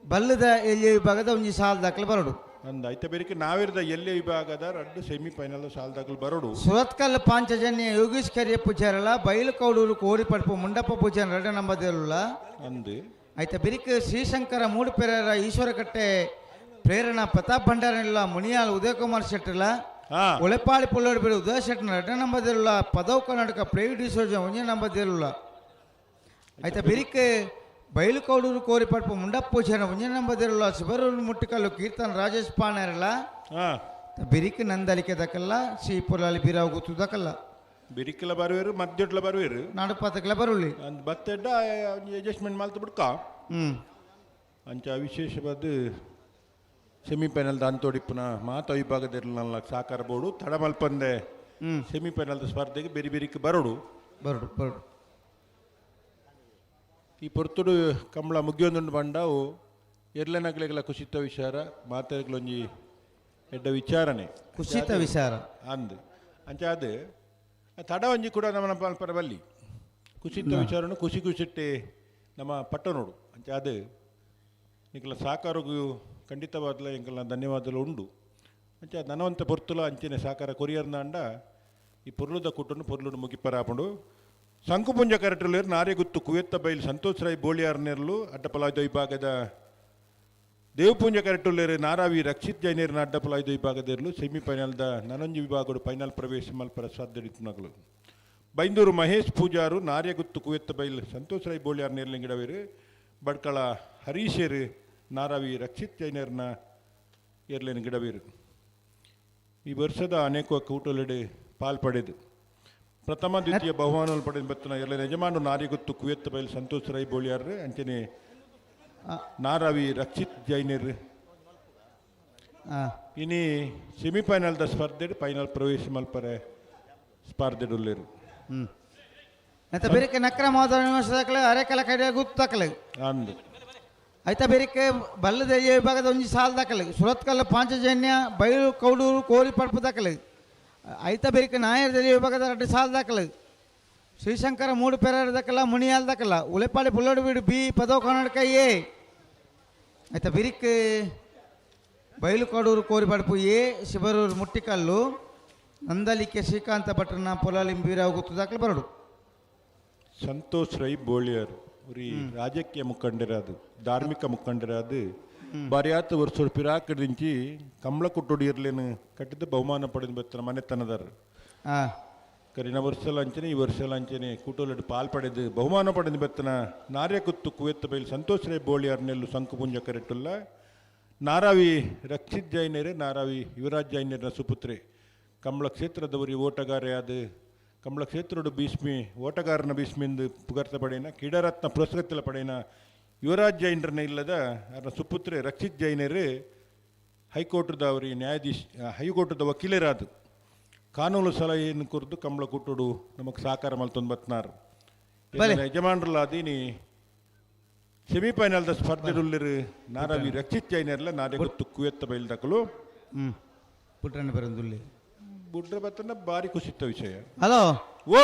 ಬಲ್ಲದ ಎಲ್ಲಿ ವಿಭಾಗದ ಒಂದು ಸಾಲ ದಾಖಲೆ ಬರೋಡು ಅಂದ ಐತ ಬೆರಿಕೆ ನಾವಿರದ ಎಲ್ಲಿ ವಿಭಾಗದ 2 ಸೆಮಿಫೈನಲ್ ಸಾಲ ದಾಖಲೆ ಬರೋಡು. ಸುರತ್ಕಲ್ ಪಾಂಚಜನ್ಯ ಯೋಗೀಶ್ ಕರಿಯ ಪೂಜಾರಲ್ಲ ಬೈಲು ಕೌಡೂರು ಕೋರಿಪಡ್ಪು ಮುಂಡಪ್ಪ ಪೂಜಾರ 2 ನಂಬದಲ್ಲ ಅಂದು ಆಯ್ತಾ ಬಿರಿಕ್ ಶ್ರೀಶಂಕರ ಮೂಡುಪೆರರ ಈಶ್ವರಕಟ್ಟೆ ಪ್ರೇರಣಾ ಪ್ರತಾಪ್ ಭಂಡಾರನಿಲ್ಲ ಮುನಿಯಾಲ್ ಉದಯಕುಮಾರ್ ಶೆಟ್ಟಿಲ್ಲ ಒಳೆಪಾಳಿ ಪುಲ್ಲೋಡು ಬಿಡು ಉದಯ ಶೆಟ್ಟನ 2 ನಂಬದಿರಲ್ಲ ಪದವ್ ಕರ್ನಾಟಕ ಪ್ರೇವಿ ಡಿಸೋಜ 1 ನಂಬದಿರಲ್ಲ ಆಯ್ತಾ ಬಿರಿಕ್ ಬೈಲು ಕೌಡೂರು ಕೋರಿಪಡ್ಪು ಮುಂಡಪ್ಪ ಪೂಜಾರ 1 ನಂಬದಿರಲ್ಲ ಸುಬರೂರು ಮುಟ್ಟಿಕಲ್ಲು ಕೀರ್ತನ್ ರಾಜೇಶ್ ಪಾಣರಲ್ಲ ಬಿರಿಕ್ ನಂದಲಿಕೆ ದಕ್ಕಲ್ಲ ಶ್ರೀಪುರಲ್ಲಿ ಬಿರಾವ್ ಗೊತ್ತು ದಕ್ಕಲ್ಲ ಬಿರಿಕ್ಕೆಲ್ಲ ಬರುವೇರು ಮಧ್ಯೊಟ್ಲ ಬರುವೇರು ನಾಡುಪಾತಕ್ಕೆಲ್ಲ ಬರುಳ್ಳಿ ಬತ್ತೆಡ್ಡ ಅಡ್ಜಸ್ಟ್ಮೆಂಟ್ ಮಾಲ್ತು ಬಿಡ್ಕ ಅಂಚ ವಿಶೇಷವಾದ ಸೆಮಿಫೈನಲ್ ದಾಂತೋಡಿಪ್ಪುನ ಮಾತ ವಿಭಾಗದಿರಲಿಲ್ಲ ಸಾಕಾರ ಬೋಡು ತಡಮಲ್ಪಂದೆ ಸೆಮಿಫೈನಲ್ ಸ್ಪರ್ಧೆಗೆ ಬೆರಿ ಬೆರಿಕ್ ಬರೋಡು ಬರೋಡು ಬರೋಡು. ಈ ಪೊರ್ತುಡು ಕಂಬಳ ಮುಗಿಯೊಂದುಂಡು ಬಂಡವು ಎರ್ಲೆನಗ್ಲೆಗಳ ಕುಸಿತ ವಿಚಾರ ಮಾತೆಗಳೊಂಜಿ ಎಡ್ಡ ವಿಚಾರಣೆ ಕುಸಿತ ವಿಚಾರ ಅಂದು ಅಂಚ ಅದು ತಡ ಒಂಜಿ ಕೂಡ ನಮ್ಮ ಪಲ್ಪರ ಬಲ್ಲಿ ಕುಸಿತ ವಿಚಾರನು ಖುಷಿ ಖುಷಿಟ್ಟೆ ನಮ್ಮ ಪಟ್ಟ ನೋಡು ಅಂಚ ಅದು ನಿಕಲ ಸಾಕಾರಗೂ ಖಂಡಿತವಾದಲ ಎಂಕಲ್ನ ಧನ್ಯವಾದలు ಉಂಡು ಅಂಚ ನನವಂತ ಪೊರ್ತುಲ ಅಂಚನೆ ಸಾಕಾರ ಕೊರಿಯರ್ನಾಂಡ ಈ ಪೊರ್ಲುದ ಕುಟ್ಟನ್ನು ಪೊರ್ಲುಡು ಮುಗಿಪರಾಪುಂಡು. ಶಂಕುಪುಂಜ ಕರೆಟುಲೇರು ನಾರೆಗುತ್ತು ಕುವೆತ್ತ ಬೈಲು ಸಂತೋಷ್ ರಾಯ್ ಬೋಳಿಯಾರ್ನೇರ್ಲು ಅಡ್ಡಪಲಾಯ್ದ ವಿಭಾಗದ ದೇವಪೂಂಜ ಕರೆಟುಲೇರು ನಾರಾವಿ ರಕ್ಷಿತ್ ಜೈನೇರ್ನ ಅಡ್ಡಪಲಾಯ್ದ ವಿಭಾಗದಿರಲು ಸೆಮಿಫೈನಲ್ದ ನನಂಜಿ ವಿಭಾಗಡು ಫೈನಲ್ ಪ್ರವೇಶ ಮಲ್ಪರ ಸಾಧ್ಯಡಿತ್ನಗಳು. ಬೈಂದೂರು ಮಹೇಶ್ ಪೂಜಾರು ನಾರ್ಯಗುತ್ತು ಕುವೆತ್ತ ಬೈಲು ಸಂತೋಷ್ ರಾಯ್ ಬೋಳಿಯಾರ್ ನೇರ್ಲಿಂಗಿಡವೇರು ಬಡ್ಕಳ ಹರೀಶೇರು ನಾರಾವಿ ರಕ್ಷಿತ್ ಜೈನರ್ನ ಏರ್ಲೇನು ಗಿಡವೀರು. ಈ ವರ್ಷದ ಅನೇಕ ಕೂಟಲೆಡೆ ಪಾಲ್ ಪಡೆದು ಪ್ರಥಮ ದ್ವಿತೀಯ ಬಹುಮಾನ ಪಡೆದು ಬತ್ತಿನ ಎಲ್ಲ ಯಜಮಾನರು ನಾರಿಗುತ್ತು ಕುವೆತ್ತ ಬೈಲ್ ಸಂತೋಷ್ ರೈ ಬೋಳಿಯಾರ್ ಅಂಚನೆ ನಾರಾವಿ ರಕ್ಷಿತ್ ಜೈನರ್. ಇನಿ ಸೆಮಿಫೈನಲ್ the ಸ್ಪರ್ಧೆ ಫೈನಲ್ ಪ್ರವೇಶ ಮಲ್ಪರೆ ಸ್ಪರ್ಧೆ ಉಲ್ಲೇರು. ನೆತ್ತ ಬೆರಿಕೆ ನಕ್ರ ಮಹೋದರ ನಿವಾಸ ದಾಖಲೆ ಅರೆಕಲ ಕಡೆ ಗುತ್ತು ದಾಖಲೆ ಅಂದು ಐತ ಬೆರಿಕೆ ಬಲ್ಲದ ವಿಭಾಗದ ಒಂಜಿ ಸಾಲ ದಾಖಲೆ ಸುರತ್ಕಲ್ ಪಾಂಚಜನ್ಯ ಬೈಲು ಕೌಡೂರು ಕೋರಿ ಪಡ್ಪು ದಾಖಲೆ ಐತ ಬೆರಿಕೆ ನಾಯರ್ ದೆಲೆ ವಿಭಾಗದ ಎರಡು ಸಾಲ ದಾಖಲೆ ಶ್ರೀಶಂಕರ ಮೂಡು ಪೆರಾರ ದಾಖಲ ಮುನಿಯಾಲ್ ದಾಖಲ ಉಲೆಪಾಡಿ ಪುಲ್ಲೋಡು ಬೀಡು ಬಿ ಪದೋ ಕರ್ನಾಟಕ ಎ ಐತ ಬಿರಿಕೆ ಬೈಲು ಕಡೂರು ಕೋರಿ ಪಡ್ಪು ಎ ಶಿಬರೂರು ಮುಟ್ಟಿಕಲ್ಲು ನಂದಲಿಕೆ ಶ್ರೀಕಾಂತ ಭಟ್ರನ ಪೊಲಾಲಿ ಬೀರಾವ್ ಗುತ್ತು ದಾಖಲೆ ಬರಡು. ಸಂತೋಷ್ ರೈ ಬೋಳಿಯರ್ ಉರಿ ರಾಜಕೀಯ ಮುಖಂಡರಾದ ಧಾರ್ಮಿಕ ಮುಖಂಡರಾದ ಬಾರಿಯಾತ ವರ್ಷ ಪಿರಾಕದಿಂಚಿ ಕಮಲ ಕುಟ್ಟೊಡಿಯರ್ಲೇನು ಕಟ್ಟಿದ್ದು ಬಹುಮಾನ ಪಡೆದು ಬರ್ತಾರೆ ಮನೆತನದಾರ. ಕರಿನ ವರ್ಷಲ ಅಂಚನೆ ಈ ವರ್ಷಲ ಅಂಚನೆ ಕೂಟೋಲಡು ಪಾಲ್ ಪಡೆದು ಬಹುಮಾನ ಪಡೆದು ಬರ್ತನ ನಾರ್ಯ ಕುತ್ತು ಕುವೆತ್ತ ಬೈಲ್ ಸಂತೋಷ್ ರೈ ಬೋಳಿಯರ್ ನೆಲ್ಲು ಸಂಕುಪುಂಜ ಕರೆಟುಲ್ಲ ನಾರಾವಿ ರಕ್ಷಿತ್ ಜೈನರು ನಾರಾವಿ ಯುವರಾಜ್ ಜೈನರ ಸುಪುತ್ರೆ ಕಮಲ ಕ್ಷೇತ್ರದವರಿ ಓಟಗಾರೆ ಆದ ಕಮಲ ಕ್ಷೇತ್ರೋಡು ಭೀಷ್ಮಿ ಓಟಗಾರನ ಭೀಷ್ಮಿಂದು ಪುಗರ್ತ ಪಡೆಯನ ಕ್ರೀಡಾರತ್ನ ಪುರಸ್ಕೃತಲ ಪಡೆಯನ ಯುವರಾಜ್ ಜೈನರನ್ನ ಇಲ್ಲದ ಅವರ ಸುಪುತ್ರೆ ರಕ್ಷಿತ್ ಜೈನರು ಹೈಕೋರ್ಟ್ದ ಅವರಿ ನ್ಯಾಯಾಧೀಶ ಹೈಕೋರ್ಟ್ದ ವಕೀಲರಾದ ಕಾನೂನು ಸಲಹೆಯನ್ನು ಕುರಿತು ಕಮಲ ಕೂಟೋಡು ನಮಗೆ ಸಾಕಾರ ಮಲ್ತೊಂದು ಬತ್ನಾರು ಯಜಮಾನರಲ್ಲ ಅದೀನಿ ಸೆಮಿಫೈನಲ್ದ ಸ್ಪರ್ಧೆಡುಲ್ಲಿರು ನಾರಾವಿ ರಕ್ಷಿತ್ ಜೈನರ್ಲ ನಾರೇ ಗೊತ್ತು ಕುವೆತ್ತ ಬೈಲ್ದಕಲು ಪುಟ್ರಣ್ಣ ಬರಂದುಲ್ಲಿ ಬುಡ್ರ ಬತ್ತನ ಭಾರಿ ಖುಷಿತ್ತ ವಿಷಯ. ಹಲೋ ಓ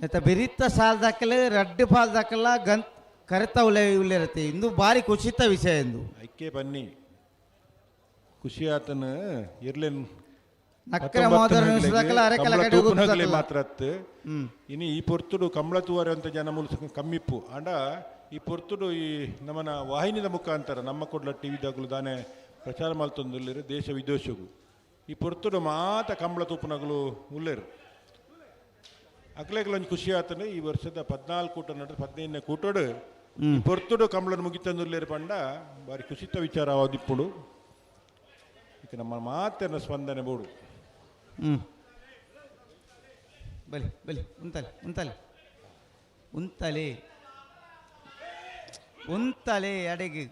ನೆತ್ತ ಬಿರಿತ್ತ ಸಾಲ ದಾಖಲೆ ರಡ್ಡು ಪಾಲ್ ದಾಖಲ ಗಂತ್ ಕರೆತ ಉಲೆ ಉಳ್ಳಿರತ್ತೆ ಇಂದು ಭಾರಿ ಖುಷಿತ ವಿಷಯ ಎಂದು ಐಕೆ ಬನ್ನಿ ಖುಷಿ ಆತನ ಇರ್ಲೇನ್ ನಕ್ಕರ ಮೋದರ ದಾಖಲ ಅರೆಕಲ ಕಡೆ ತೂಪುನಗಲೆ ಮಾತ್ರ ಅತ್ತು ಇನಿ ಈ ಪೊರ್ತುಡು ಕಮಲ ತೂವರೆ ಅಂತ ಜನ ಮೂಲ ಕಮ್ಮಿಪ್ಪು ಅಂಡ ಈ ಪೊರ್ತುಡು ಈ ನಮ್ಮನ ವಾಹಿನಿದ ಮುಖಾಂತರ ನಮ್ಮ ಕೊಡ್ಲ ಟಿ ವಿದಾಗಲು ದಾನೆ ಪ್ರಚಾರ ಮಲ್ತೊಂದುಲ್ಲೇರು ದೇಶ ವಿದೇಶಗೂ ಈ ಪೊರ್ತುಡು ಮಾತ ಕಮಲ ತೂಪುನಗಲು ಉಲ್ಲೇರು ಅಕ್ಲೆಗ್ಲೊಂದು ಖುಷಿ ಆತನ ಈ ವರ್ಷದ 14 ಕೂಟ ನಡು 15ನೇ ಕೂಟೋಡು ಈ ಪೊರ್ತುಡು ಕಮಲನ್ನು ಮುಗಿತಂದುಲ್ಲೇರು ಪಂಡ ಭಾರಿ ಖುಷಿತ ವಿಚಾರ ಆದಿಪ್ಪುಡು ಈಗ ನಮ್ಮ ಮಾತನ್ನ ಸ್ಪಂದನೆ ಬೋಡು. ಬಲಿ ಬಲಿ ಉಂತಲೆ ಉಂತಲೆ ಉಂತಲೆ ಉಂತಲೆ ಅಡೆಗೆ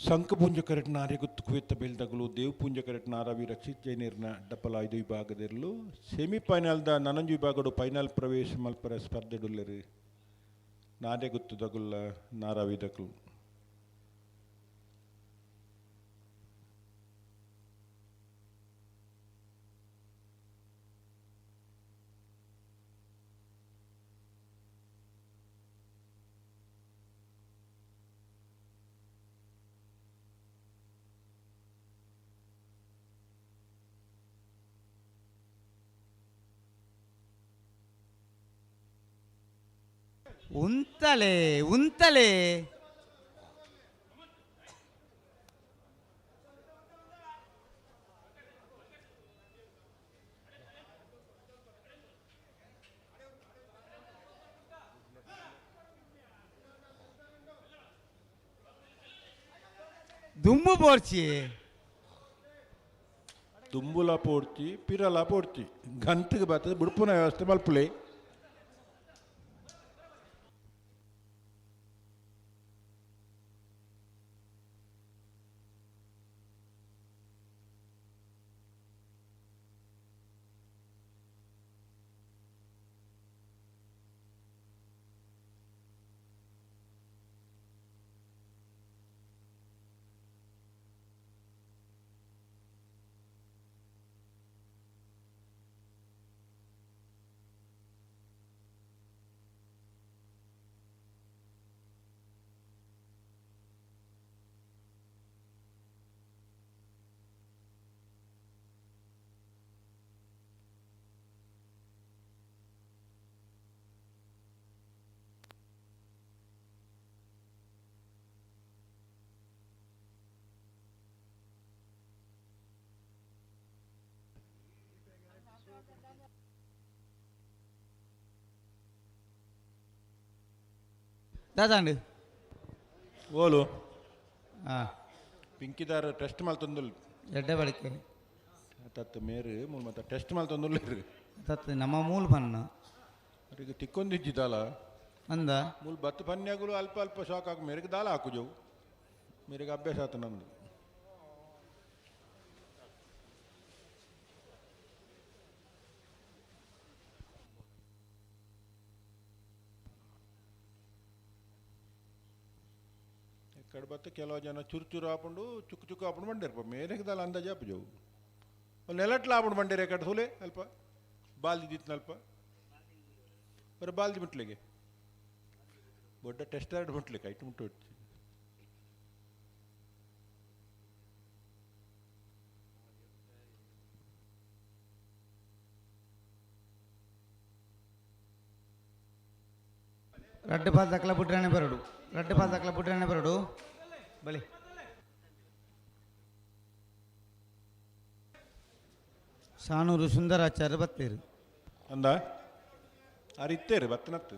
ಸಂಕಪುಂಜ ಕರೆಟ್ ನಾರಿಗುತ್ತು ಕುವೆತ್ತ ಬೇಲ್ದಗಲು ದೇವಪುಂಜ ಕರೆಟ್ ನಾರಾವಿ ರಕ್ಷಿತ್ ಜೈನರ್ನ ಡಪ್ಪಲ 5 ವಿಭಾಗದಿರಲು ಸೆಮಿಫೈನಲ್ದ ನನಂಜು ವಿಭಾಗಡು ಫೈನಲ್ ಪ್ರವೇಶ ಮಲ್ಪರ ಸ್ಪರ್ಧೆಡುಲ್ಲರು ನಾರೆಗುತ್ತು ದಗುಲ್ಲ ನಾರಾವಿ ದಗಲು. ಉಂತಲೆ ಉಂತಲೆ ದುಂಬು ಬೋರ್ಚಿ ದುಂಬುಲ ಪೋಡ್ಚಿ ಪಿರಲ ಪೋಡ್ಚಿ ಗಂತಿಗೆ ಬರ್ತದೆ ಬುಡ್ಪುನ ವ್ಯವಸ್ಥೆ ಮಲ್ಪುಲೆ. ದಾದಾಂಡ್ ಓಲು ಹಾಂ ಪಿಂಕಿದಾರ ಟೆಸ್ಟ್ ಮಲ್ತೊಂದುಲ್ ಎಡ್ಡೆ ಬಳಕೆ ತತ್ ಮೇರು ಮೂಲ ಮತ್ತೆ ಟೆಸ್ಟ್ ಮಲ್ತೊಂದುಲ್ಲೇರು ತತ್ ನಮ್ಮ ಮೂಲ ಪನ್ನ ಅರಿಗೆ ತಿಕ್ಕೊಂದಿಜ್ಜಿ ದಾಲ ಅಂದ ಮೂಲ ಬತ್ತು ಪನ್ಯಾಗುಲು ಅಲ್ಪ ಅಲ್ಪ ಶಾಕ್ ಹಾಕು ಮೇರೆಗೆ ದಾಲ ಹಾಕುಜವು ಮೇರೆಗೆ ಅಭ್ಯಾಸ ಆತ ನಂದು ಎಕ್ಕಡ ಬತ್ತ ಕೆಲವು ಜನ ಚುರು ಚುರು ಆಪುಂಡು ಚುಕ್ಕು ಚುಕ್ಕು ಆಪುಂಡು ಬಂಡೇರ್ಪ ಮೇರೆಗೆ ದಾಲ ಅಂದಾಜು ಆಪುಜವು ನೆಲಟ್ಲ ಆಪುಂಡು ಬಂಡೇರು ಎಕ್ಕಡ ಹುಲೆ ಅಲ್ಪ ಬಾಲ್ದಿ ದಿತ್ನಲ್ಪ ಬರ ಬಾಲ್ದಿ ಮುಟ್ಲಿಗೆ ದೊಡ್ಡ ಟೆಸ್ಟ್ ಎರಡು ಮುಟ್ಲಿಕ್ಕೆ ಐಟು ಮುಟ್ಟು ರಡ್ಡು ಪಾಲ್ ದಕ್ಕಲ ಬುಡ್ರಾಣೆ ಬರಡು ರಡ್ಡು ಪಾಲ್ ದಕ್ಕಲ ಬುಡ್ರಾಣೆ ಬರಡು ಬಲಿ ಸಾನೂರು ಸುಂದರಾಚಾರ್ಯ ಬತ್ತೇರು ಅಂದ ಆರು ಇತ್ತೇರು ಬತ್ತನತ್ತು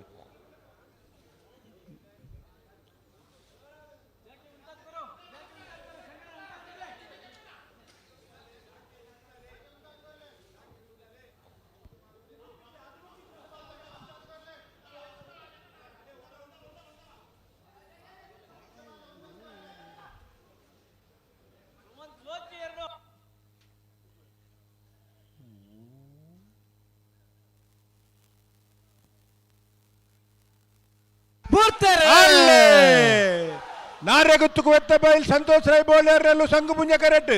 ನಾರೆಗುತ್ತು ಎತ್ತ ಬೈಲ್ ಸಂತೋಷ್ ರೈ ಬೋಳರ್ನಲ್ಲೂ ಸಂಘ ಪುಂಜ ಕರೆಕ್ಟ್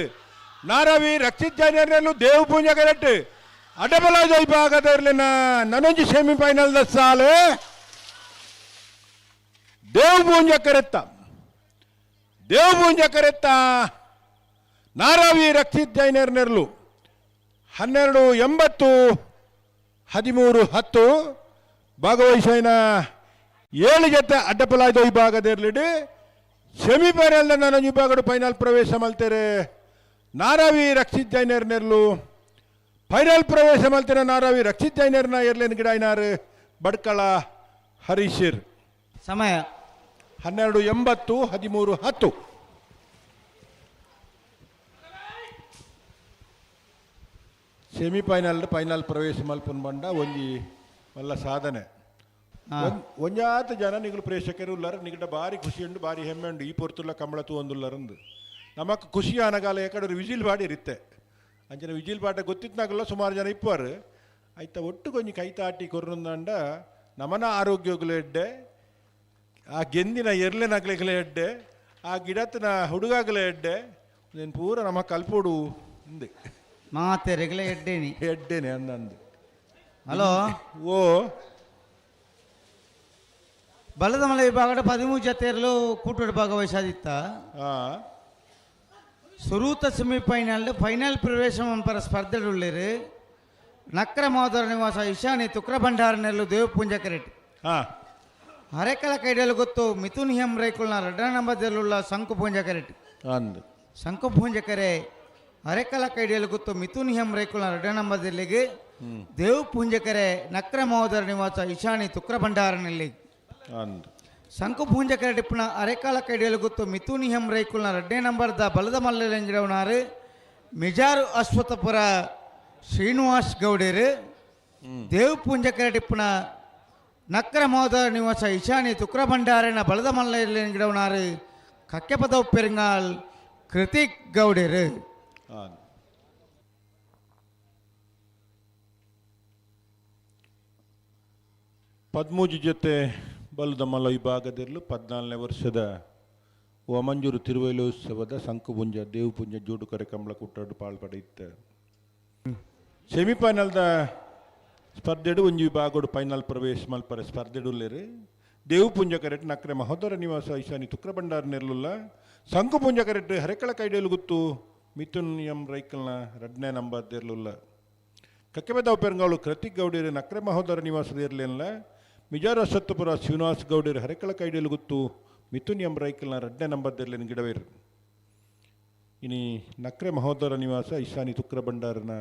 ನಾರವಿ ರಕ್ಷಿತ್ ಜೈನರ್ನಲ್ಲೂ ದೇವ್ ಪುಂಜ ಕರೆಕ್ಟ್ ಅಡಬಲ ವಿಭಾಗದರ್ಲಿನ ನನೊಂಜಿ ಸೆಮಿಫೈನಲ್ the ಸಾಲು ದೇವ್ ಪೂಂಜ ಕರೆತ್ತ ದೇವ್ ಪೂಂಜ ಕರೆತ್ತ ನಾರಾವಿ ರಕ್ಷಿತ್ ಜೈನರ್ ನೆರ್ಲು 12.80 13.10 ಭಾಗವಹಿಸಿನ 7 ಜೊತೆ ಅಡ್ಡಪಲಾಯ್ದ ವಿಭಾಗದಿರಲಿಡಿ ಸೆಮಿಫೈನಲ್ ನಾನು ವಿಭಾಗದ ಫೈನಲ್ ಪ್ರವೇಶ ಮಲ್ತೇರೆ ನಾರಾವಿ ರಕ್ಷಿತ್ ಜೈನರ್ ನೆರ್ಲು ಫೈನಲ್ ಪ್ರವೇಶ ಮಲ್ತೇನೆ ನಾರಾವಿ ರಕ್ಷಿತ್ ಜೈನರ್ನ ಎರ್ಲೇನ್ ಗಿಡಾಯ್ನಾರ್ ಬಡ್ಕಳ ಹರೀಶಿರ್. ಸಮಯ 12.80 13.10. ಸೆಮಿಫೈನಲ್ ಫೈನಲ್ ಪ್ರವೇಶ ಮಲ್ಪನ್ ಬಂಡ ಒಂಜಿ ಮಲ್ಲ ಸಾಧನೆ. ಒಂಜಾತ ಜನ ನಿಗಳು ಪ್ರೇಕ್ಷಕರು ಉಲ್ಲಾರ ನಿಗಡ ಬಾರಿ ಖುಷಿ ಉಂಡು ಬಾರಿ ಹೆಮ್ಮೆ ಉಂಡು ಈ ಪೊರ್ತುಲ್ಲ ಕಂಬಳ ತೂವೊಂದುಲ್ಲರಂದು ನಮಕ್ ಖುಷಿ ಆನಗಾಲ ಏಕಡೆ ವಿಜಿಲ್ ಬಾಡಿ ಇರುತ್ತೆ ಅಂಚನೆ ವಿಜಿಲ್ ಪಾಟ ಗೊತ್ತಿತ್ನಾಗಲ್ಲ ಸುಮಾರು ಜನ ಇಪ್ಪರು ಆಯ್ತಾ ಒಟ್ಟು ಕೊಂಚ ಕೈ ತಾಟಿ ಕೊರ್ನಂದಾಂಡ ನಮನ ಆರೋಗ್ಯಗಳು ಎಡ್ಡೆ ಆ ಗೆಂದಿನ ಎರ್ಲೆನಗ್ಲೆಗಳ ಎಡ್ಡೆ ಆ ಗಿಡತನ ಹುಡುಗಾಗಲೇ ಎಡ್ಡೆ నేను ಪೂರ ನಮ ಕಲ್ಪೋಡು ಅಂದೆ ಮಾತೆರೆಗ್ಲ ಎಡ್ಡೇನಿ ಎಡ್ಡೇನೆ ಅಂದಂದು. ಹಲೋ ಓ ಬಲದ ಮಲೆ ವಿಭಾಗದ 13 ಜತೆಯಲ್ಲೂ ಕೂಟೋಡು ಭಾಗವಹಿಸಾದಿತ್ತ ಸುರೂತ ಸೆಮಿಫೈನಲ್ ಫೈನಲ್ ಪ್ರವೇಶ ಪರ ಸ್ಪರ್ಧೆಡುಳ್ಳೇರು ನಕ್ರ ಮಹೋದರ ನಿವಾಸ ಇಶಾನಿ ತುಕ್ರ ಭಂಡಾರನೆಲ್ಲು ದೇವಪುಂಜ ಕರೆಟ್ ಹರೆಕಲ ಕೈಡಲು ಗೊತ್ತು ಮಿಥುನ್ ಹೆಂ ರೈಕುಲ್ನ ರಡ್ಡ ನಂಬದಲ್லுள்ள ಶಂಕು ಪೂಂಜ ಕರೆಟ್ ಅಂದು ಶಂಕು ಪೂಂಜ ಕರೆ ಹರೆಕಲ ಕೈಡಿಯಲು ಗೊತ್ತು ಮಿಥುನ್ ಹೆಂ ರೈಕುಲ್ನ ರಡ್ಡ ನಂಬದಲ್ಲಿಗೆ ದೇವ್ ಪೂಂಜಕರೆ ನಕ್ರ ಮಹೋದರ ನಿವಾಸ ಇಶಾನಿ ತುಕ್ರ ಭಂಡಾರನಲ್ಲಿ ಅಂದು ಶಂಕು ಪೂಂಜಕರೆ ಟಿಪ್ಪಣ ಅರೆಕಾಲ ಕೈಡಿಯಲು ಗೊತ್ತು ಮಿಥುನ್ ಹೆಂ ರೈಕುಲ್ನ ರಡ್ಡೇ ನಂಬರ್ದ ಬಲದ ಮಲ್ಲೆಂಗಿಡವನಾರು ಮಿಜಾರು ಅಶ್ವತ್ಥಪುರ ಶ್ರೀನಿವಾಸ್ ಗೌಡೇರು ದೇವ್ ಪೂಂಜಕರೆ ಟಿಪ್ಪಣ ನಕ್ರ ಮಹೋದರ ನಿವಾಸ ಇಶಾನಿ ತುಕ್ರ ಭಂಡಾರನ ಬಲದ ಮಲ್ಲೆಂಗಿಡವನಾರು ಕಕ್ಕೆಪದವ್ ಪೆರುಂಗಾಲ್ ಕೃತಿಕ್ ಗೌಡೇರು. ಪದ್ಮೂಜಿ ಜೊತೆ ಬಲದಮಲ ವಿಭಾಗದಲ್ಲೂ 14ನೇ ವರ್ಷದ ವಾಮಂಜೂರು ತಿರುವೈಲೋತ್ಸವದ ಶಂಕುಪುಂಜ ದೇವಪುಂಜ ಜೋಡುಕರೆ ಕಂಬಳ ಕುಟ್ಟಾಡು ಪಾಲ್ಪಡೆಯುತ್ತೆ. ಸೆಮಿಫೈನಲ್ದ ಸ್ಪರ್ಧೆಡು ಒಂಜಿ ವಿಭಾಗಡು ಫೈನಲ್ ಪ್ರವೇಶ ಮಲ್ಪರೆ ಸ್ಪರ್ಧೆಡುಲ್ಲೇರು ದೇವಪುಂಜ ಕರೆಟ್ ನಕ್ರೆ ಮಹೋದರ ನಿವಾಸ ಈಶಾನಿ ತುಕ್ರ ಭಂಡಾರ ನೆರ್ಲುಲ್ಲ ಶಂಕುಪುಂಜ ಕರೆಟ್ ಹರೆಕಳ ಕೈಡೇಲು ಗುತ್ತು ಮಿಥುನ್ ಎಂ ರೈಕಲ್ನ ರಡ್ನೇ ನಂಬರ್ ದೇರ್ಲುಲ್ಲ ಕಕ್ಕೆಬೆದಾವ್ ಪೆರಂಗಾಳು ಕೃತಿಕ್ ಗೌಡೇರು ನಕ್ರೆ ಮಹೋದರ ನಿವಾಸದ ಇರಲಿಲ್ಲ ಮಿಜಾರ ಸತ್ತಪುರ ಶ್ರೀನಿವಾಸ್ ಗೌಡೇರು ಹರೆಕಳ ಕೈಡೇಲು ಗುತ್ತು ಮಿಥುನ್ ಎಂ ರೈಕಲ್ನ ರಡ್ನೇ ನಂಬರ್ ದೇರ್ಲೇನು ಗಿಡವೇರು. ಇನಿ ನಕ್ರೆ ಮಹೋದರ ನಿವಾಸ ಈಶಾನಿ ತುಕ್ರ ಭಂಡಾರನ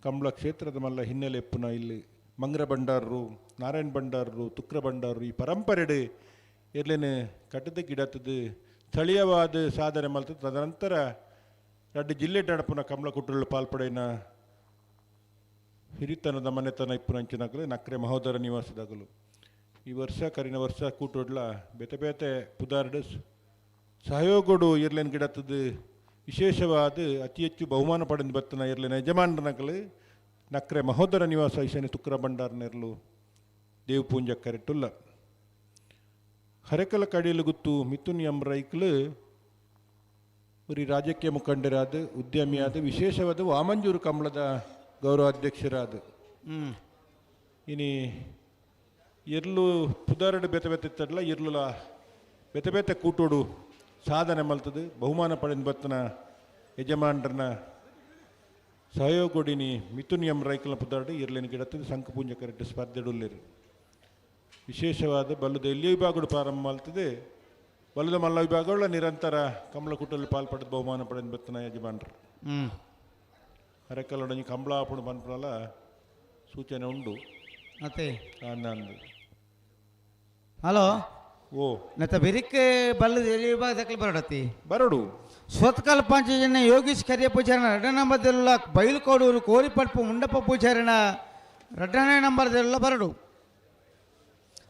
ಕಂಬಳ ಕ್ಷೇತ್ರದ ಮಲ್ಲ ಹಿನ್ನೆಲೆ ಎಪ್ಪುನ ಇಲ್ಲಿ ಮಂಗ್ರ ಭಂಡಾರರು, ನಾರಾಯಣ ಭಂಡಾರರು, ತುಕ್ರ ಭಂಡಾರರು ಈ ಪರಂಪರೆಡು ಎರ್ಲೇನೆ ಕಟ್ಟದ ಗಿಡತದ ಸ್ಥಳೀಯವಾದ ಸಾಧನೆ ಮಲ್ತದ. ತದನಂತರ ರಡ್ಡು ಜಿಲ್ಲೆ ನಡಪುನ ಕಮಲ ಕುಟುಂಬ ಪಾಲ್ಪಡೆನ ಹಿರಿತನದ ಮನೆತನ ಇಪ್ಪುನಂಚಿನಗಲು ನಕ್ರೆ ಮಹೋದರ ನಿವಾಸದಾಗಲು ಈ ವರ್ಷ ಕರಿನ ವರ್ಷ ಕೂಟೋಡ್ಲ ಬೇತೆ ಬೇತೆ ಪುದಾರ್ಡು ಸಹಯೋಗಡು ಇರ್ಲೇನ್ ಗಿಡತದ ವಿಶೇಷವಾದ ಅತಿ ಹೆಚ್ಚು ಬಹುಮಾನ ಪಡೆದು ಬತ್ತನ ಇರ್ಲೇನ ಯಜಮಾನರನಗಲು ನಕ್ರೆ ಮಹೋದರ ನಿವಾಸ ಈಶಾನ್ಯ ತುಕ್ರ ಭಂಡಾರನೆರ್ಲು ದೇವ್ ಪೂಂಜ ಕರೆಟುಲ್ಲ. ಹರೆಕಲ ಕಡಿಯಲು ಗುತ್ತು ಮಿಥುನ್ ಎಂ ರೈಕ್ಲು ಉರಿ ರಾಜಕೀಯ ಮುಖಂಡರಾದ ಉದ್ಯಮಿಯಾದ ವಿಶೇಷವಾದ ವಾಮಂಜೂರು ಕಂಬಳದ ಗೌರವಾಧ್ಯಕ್ಷರಾದ. ಇನಿ ಎರ್ಲು ಪುದಾರಡು ಬೇತೆ ಬೇತೆ ಇತ್ತಲ್ಲ ಇರ್ಲುಲ ಬೇತೆ ಬೇತೆ ಕೂಟೋಡು ಸಾಧನೆ ಮಲ್ತದು ಬಹುಮಾನ ಪಡೆದು ಬತ್ತನ ಯಜಮಾನರನ್ನ ಸಹಯೋಗೋಡಿನಿ ಮಿಥುನ್ ಎಂ ರೈಕಲ ಪುದಾರಡು ಇರ್ಲೇನು ಗಿಡತದ ಸಂಕಪೂಂಜ ಕರೆಕ್ಟ್ ಸ್ಪರ್ಧೆಡುಲ್ಲೇರು. ವಿಶೇಷವಾದ ಬಲ್ಲದ ಎಲ್ಲಿ ವಿಭಾಗಗಳು ಪ್ರಾರಂಭ ಮಲ್ತದೆ ಬಲ್ಲದ ಮಲ್ಲ ವಿಭಾಗಗಳ ನಿರಂತರ ಕಮಲಕೂಟಲ್ಲಿ ಪಾಲ್ಪಡೆದು ಬಹುಮಾನ ಪಡೆದು ಬತ್ತನ ಯಜಮಾನರು. ಅರೆಕಲ್ಲೊಡಂಜಿ ಕಂಬಳಾಪುಣ ಪನ್ಪುನಲ ಸೂಚನೆ ಉಂಡು. ಮತ್ತೆ ನಂದು ಹಲೋ ಓ ನತ್ತ ಬಿರಿಕ್ ಬಲ್ಲದ ಎಲ್ಲಿ ವಿಭಾಗ ದಕ್ಕಲು ಬರಡತಿ ಬರಡು. ಸ್ವತ್ಕಲ್ ಪಂಚಜನ ಯೋಗೀಶ್ ಕರಿಯ ಪೂಜಾರನ ಎರಡನೇ ನಂಬರ್ದೆಲ್ಲ ಬೈಲುಕೋಡೂರು ಕೋರಿಪಡ್ಪು ಮುಂಡಪ್ಪ ಪೂಜಾರನ ಎರಡನೇ ನಂಬರ್ದೆಲ್ಲ ಬರಡು.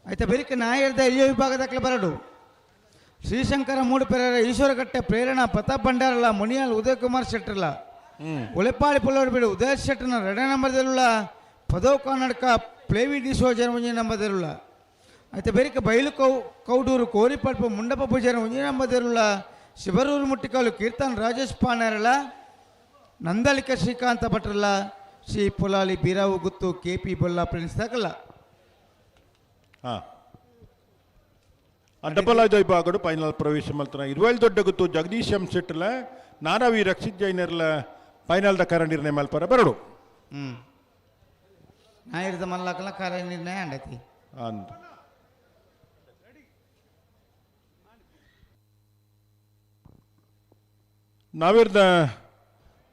ಆಯ್ತಾ ಬಿರಿಕ್ ನಾಯರ್ದ ಎಲ್ಲಿಯ ವಿಭಾಗದಕ್ಕಲು ಬರಡು. ಶ್ರೀಶಂಕರ ಮೂಡುಪೆರರ ಈಶ್ವರಕಟ್ಟೆ ಪ್ರೇರಣಾ ಪ್ರತಾಪ್ ಭಂಡಾರಲ್ಲ ಮುನಿಯಾಲ್ ಉದಯ್ ಕುಮಾರ್ ಶೆಟ್ಟರ್ಲ ಉಳೆಪಾಳಿ ಪುಲ್ಲೋಡು ಬಿಡು ಉದಯ ಶೆಟ್ಟರ್ನ ಎರಡನೇ ನಂಬರ್ದೆಲ್ಲ ಪದವ್ ಕರ್ನಾಟಕ ಪ್ಲೇವಿ ಡಿಸೋಜನ ಒಂಜಿ ನಂಬರ್ದೆಲ್ಲ. అయితే ಬೆರಿಕ ಬೈಲು ಕೌಡೂರು ಕೋರಿಪಡ್ಪು ಮುಂಡಪ್ಪ ಪೂಜಾರ ಒಂಜಿ ನಂಬರ್ದೆಲ್ಲ ಶಿಬರೂರು ಮುಟ್ಟಿಕಾಲು ಕೀರ್ತನ್ ರಾಜೇಶ್ ಪಾಣರಲ ನಂದಳಿಕ ಶ್ರೀಕಾಂತ ಭಟ್ರಲ್ಲ ಶ್ರೀ ಪೊಲಾಲಿ ಬೀರಾವು ಗುತ್ತು ಕೆ ಪಿ ಬೊಲ್ಲ ಪ್ರಿನ್ಸ್ ದಾಕಲ್ಲ. ಹಾಂ ಡಬಲ್ ಐದು ವಿಭಾಗಡು ಫೈನಲ್ ಪ್ರವೇಶ ಮಲ್ತನ ಇರುವೈಲ್ ದೊಡ್ಡ ಗುತ್ತು ಜಗದೀಶ್ ಎಂ ಶೆಟ್ಟರ್ಲ ನಾರಾವಿ ರಕ್ಷಿತ್ ಜೈನರ್ಲ ಫೈನಲ್ದ ಕರ ನಿರ್ಣಯ ಮಲ್ಪರ ಬರಡು. ನಾಯಿರ್ದ ಮಲ್ಲಕಲ ಕರ ನಿರ್ಣಯ ಅಂಡತಿ ಅಂದು ನಾವಿರ್ದ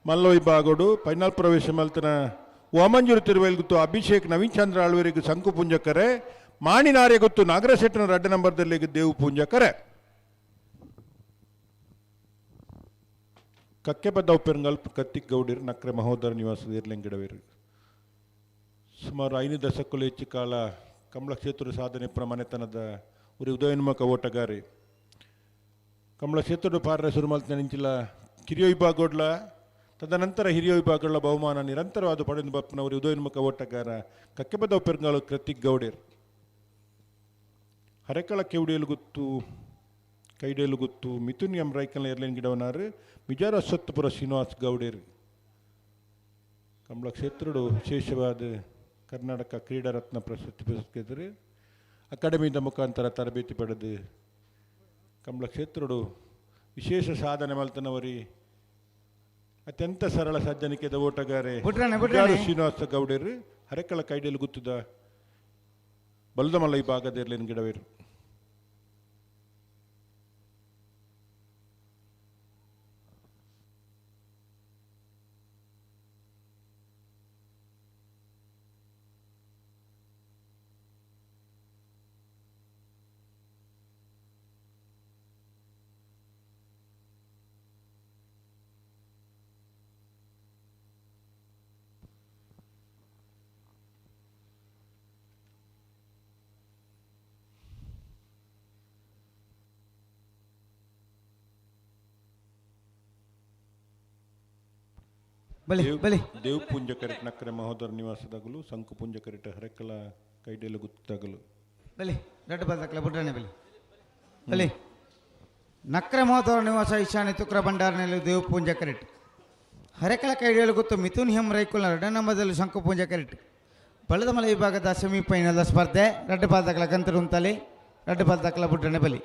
ಮಲ್ಲ ವಿಭಾಗಡು ಫೈನಲ್ ಪ್ರವೇಶ ಮಲ್ತನ ವಾಮಂಜೂರು ತಿರುವೈಲ್ ಗುತ್ತು ಅಭಿಷೇಕ್ ನವೀನ್ ಚಂದ್ರ ಆಳ್ವರಿಗೆ ಶಂಕು ಪುಂಜಕರೆ ಮಾಣಿನಾರ್ಯ ಗೊತ್ತು ನಾಗರಶೆಟ್ಟನ ರಡ್ಡ ನಂಬರ್ದಲ್ಲಿ ದೇವು ಪೂಂಜಕರೆ. ಕಕ್ಕೆಬದ್ದ ಉಪ್ಪೆರಂಗಲ್ ಕತ್ತಿಕ್ ಗೌಡಿರ್ ನಕ್ರೆ ಮಹೋದರ ನಿವಾಸದ ಇರ್ಲಿಂಗಿಡವಿರು. ಸುಮಾರು 5 ದಶಕಕ್ಕೂ ಹೆಚ್ಚು ಕಾಲ ಕಮಲ ಕ್ಷೇತ್ರ ಸಾಧನೆ ಪ್ರಮಾಣತನದ ಉರಿ ಉದಯೋನ್ಮುಖ ಓಟಗಾರಿ ಕಮಲ ಕ್ಷೇತ್ರದ ಪಾರ ಸುರುಮಲ್ತಿನ ನಿಂಚಿಲ ಕಿರಿಯ ವಿಭಾಗಗಳ ತದನಂತರ ಹಿರಿಯ ವಿಭಾಗಗಳ ಬಹುಮಾನ ನಿರಂತರವಾದ ಪಡೆದು ಬಪ್ಪನವರು ಉದಯೋನ್ಮುಖ ಓಟಗಾರ ಕಕ್ಕೆಬದ್ದ ಉಪ್ಪೆರಂಗಲ್ ಕೃತಿಕ್ ಗೌಡಿರ್. ಹರೆಕಳ ಕೆವಡಿಯಲು ಗುತ್ತು ಕೈಡೇಲು ಗುತ್ತು ಮಿಥುನ್ ಎಂ ರೈಕಲ್ ಏರ್ಲೈನ್ ಗಿಡವನಾರು ಮಿಜಾರ ಸತ್ತಪುರ ಶ್ರೀನಿವಾಸ್ ಗೌಡೇರು. ಕಮಲ ಕ್ಷೇತ್ರಡು ವಿಶೇಷವಾದ ಕರ್ನಾಟಕ ಕ್ರೀಡಾರತ್ನ ಪ್ರಶಸ್ತಿ ಪುರಸ್ಕೃತರು ಅಕಾಡೆಮಿದ ಮುಖಾಂತರ ತರಬೇತಿ ಪಡೆದು ಕಮಲ ಕ್ಷೇತ್ರಡು ವಿಶೇಷ ಸಾಧನೆ ಮಲ್ತನವರಿ ಅತ್ಯಂತ ಸರಳ ಸಜ್ಜನಿಕೆದ ಓಟಗಾರೆ ಶ್ರೀನಿವಾಸ ಗೌಡೇರು ಹರೆಕಳ ಕೈಡೇಲು ಗುತ್ತದ ಬಲದಮಲ್ಲ ವಿಭಾಗದ ಏರ್ಲೈನ್ ಗಿಡವೇರು. ಬಲಿ ಬಲಿ ದೇವ್ ಪೂಂಜ ಕರೆಟ್ ನಕ್ರೆ ಮಹೋದರ ನಿವಾಸದಾಗಲು ಸಂಕು ಪೂಂಜ ಕರೆಟ್ ಹರೆಕಲ ಕೈಡೇಲು ಗುತ್ತಾಗಲು ಬಲಿ ದೊಡ್ಡ ಬದಕಲ ಬುಡ್ರನೆ ಬಲಿ ಬಲಿ ನಕ್ರೆ ಮಹೋದರ ನಿವಾಸ ಈಶಾನ್ಯ ತುಕ್ರ ಭಂಡಾರನಲ್ಲಿ ದೇವ್ ಪೂಂಜ ಕರೆಟ್ ಹರೆಕಲ ಕೈಡೇಲು ಗುತ್ತು ಮಿಥುನ್ ಹೆಮ್ ರೈಕುಲ್ನ ಎರಡನೇ ನಂಬರ್ದಲ್ಲಿ ಶಂಕು ಪೂಂಜ ಕರೆಟ್ ಬಲದಮಲ ವಿಭಾಗದ ಸೆಮಿಫೈನಲ್ ಸ್ಪರ್ಧೆ ರಡ್ಡು ಪಾದಕಲ ಕಂತರುಂತಲಿ ರಡ್ಡು ಪಾದಕಲ ಬುಡ್ರನೆ ಬಲಿ.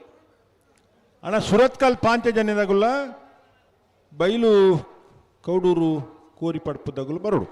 ಅಣ್ಣ ಸುರತ್ಕಲ್ ಪಾಂಚಜನ್ಯದಾಗುಲ್ಲ ಬೈಲು ಕೌಡೂರು ಕೋರಿ ಪಡ್ಪುದಗುಲು ಬರಡು.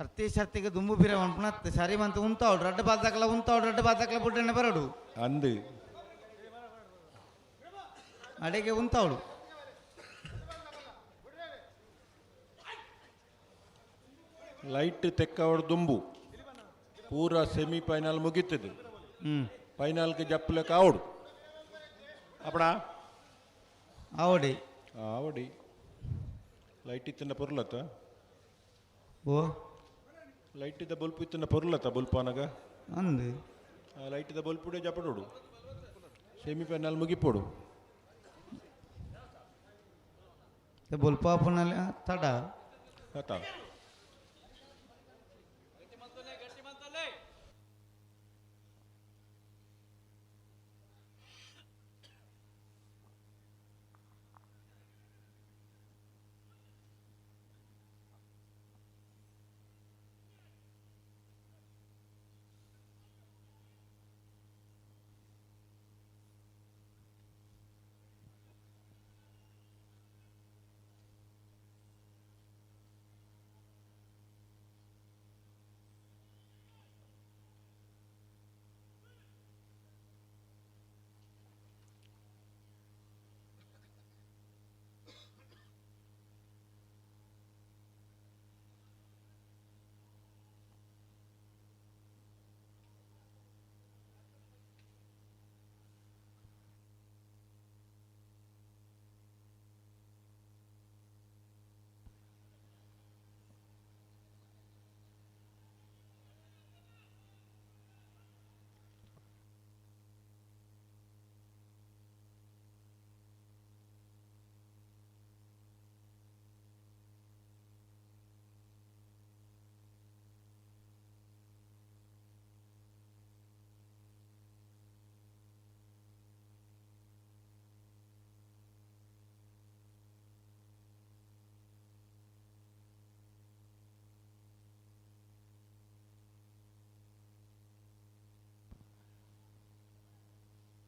ಸರ್ತಿ ಸರ್ತಿಗೆ ದುಂಬು ಬಿರ ಮನ್ಪುನ ಸರಿ ಮಂತ ಉಂತಾವಡು ರಡ್ಡ ಬಾದಾಕಲ ಉಂತಾವಡು ರಡ್ಡ ಬಾದಾಕಲ ಬುಡ್ಡನೆ ಬರಡು ಅಂದು ಅಡೆಗೆ ಉಂತಾವಡು ಲೈಟ್ ತೆಕ್ಕವಡು ದುಂಬು ಪೂರ ಸೆಮಿ ಫೈನಲ್ ಮುಗೀತದೆ. ಫೈನಲ್ಗೆ ಜಪ್ಪಲಕ್ಕೆ ಆವಡು ಅಪ್ಪಣ ಆವಡಿ ಆವಡಿ ಲೈಟ್ ಇತ್ತಿನ ಪೊರ್ಲತ್ತ ಓ ಲೈಟ್ ಇದ್ದ ಬಲ್ಪು ಇತ್ತಿನ ಪೊರ್ಲತ್ತ ಬಲ್ಪು ಅನಗ ಅಂದು ಆ ಲೈಟ್ ಇದ್ದ ಬಲ್ಪುಡೆ ಜಪಡೋಡು ಸೆಮಿ ಫೈನಲ್ ಮುಗಿಪೋಡು ಬಲ್ಪಾಪನಲ್ಲಿ ತಡ ಆತ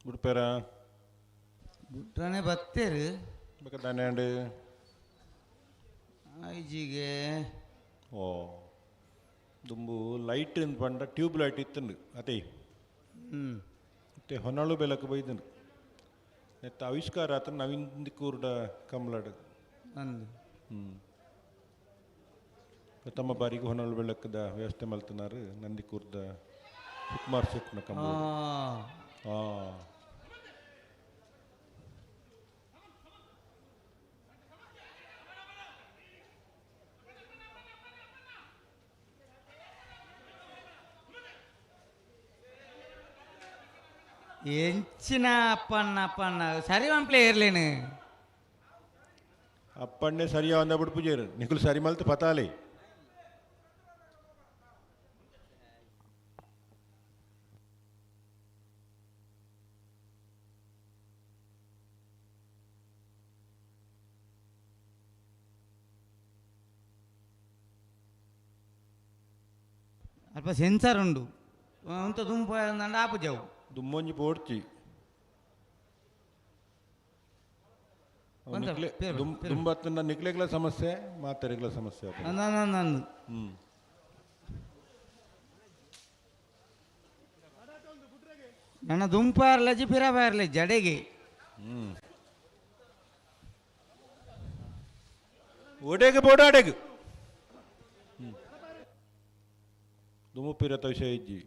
ಬುಡ್ಪೇರ ಬುಟ್ರನೆ ಬತ್ತೇರು ಬಕ ದಾನೆ ಐಜಿಗೆ ಓ ದುಂಬು ಲೈಟ್ ಪಂಡ ಟ್ಯೂಬ್ ಲೈಟ್ ಇತ್ತಂಡು ಅತೇ ಮತ್ತೆ ಹೊನ್ನಾಳು ಬೆಲಕ ಬೈದನು ನೆತ್ತ ಆವಿಷ್ಕಾರ ಆತ ನವೀನ್ ಕೂರ್ಡ ಕಮಲಾಡು ಅಂದು ಪ್ರಥಮ ಬಾರಿಗೆ ಹೊನ್ನಾಳು ಬೆಳಕದ ವ್ಯವಸ್ಥೆ ಮಲ್ತನಾರು ನಂದಿಕೂರ್ದ ಸುಕುಮಾರ್ ಶೆಟ್ನ ಕಮಲ. ಎಂಚಿನ ಅಪ್ಪಣ್ಣ ಅಪ್ಪಣ್ಣ ಸರಿ ಒನ್ ಪ್ಲೇಯರ್ಲೇನು ಅಪ್ಪಣ್ಣೆ ಸರಿಯಾ ಅಂದ ಬಿಡು ಪೂಜಾರು ನಿಖುಲ್ ಸರಿ ಮಲ್ತು ಪತಾಲಿ ಅಲ್ಪ ಸೆನ್ಸರ್ ಉಂಡು ಉಂತ ದುಂಪು ಆಪು ಜಾವು ದುಮ್ಮೊಂಜಿ ಪೋಡ್ಚಿ ದುಂಬತ್ತನ್ನ ನಿಕ್ಲೆಗ್ಲ ಸಮಸ್ಯೆ ಮಾತೆರೆಗ್ಲ ಸಮಸ್ಯೆ. ನಂದು ನನ್ನ ದುಂಪಾರ್ಲಜಿ ಪಿರಬಾರ್ಲೆ ಜಡೆಗೆ ಒಡೆಗೆ ಬೋಡಾಡೆಗೆ ದುಮ್ಮು ಪಿರತ ವಿಷಯ ಇಜ್ಜಿ.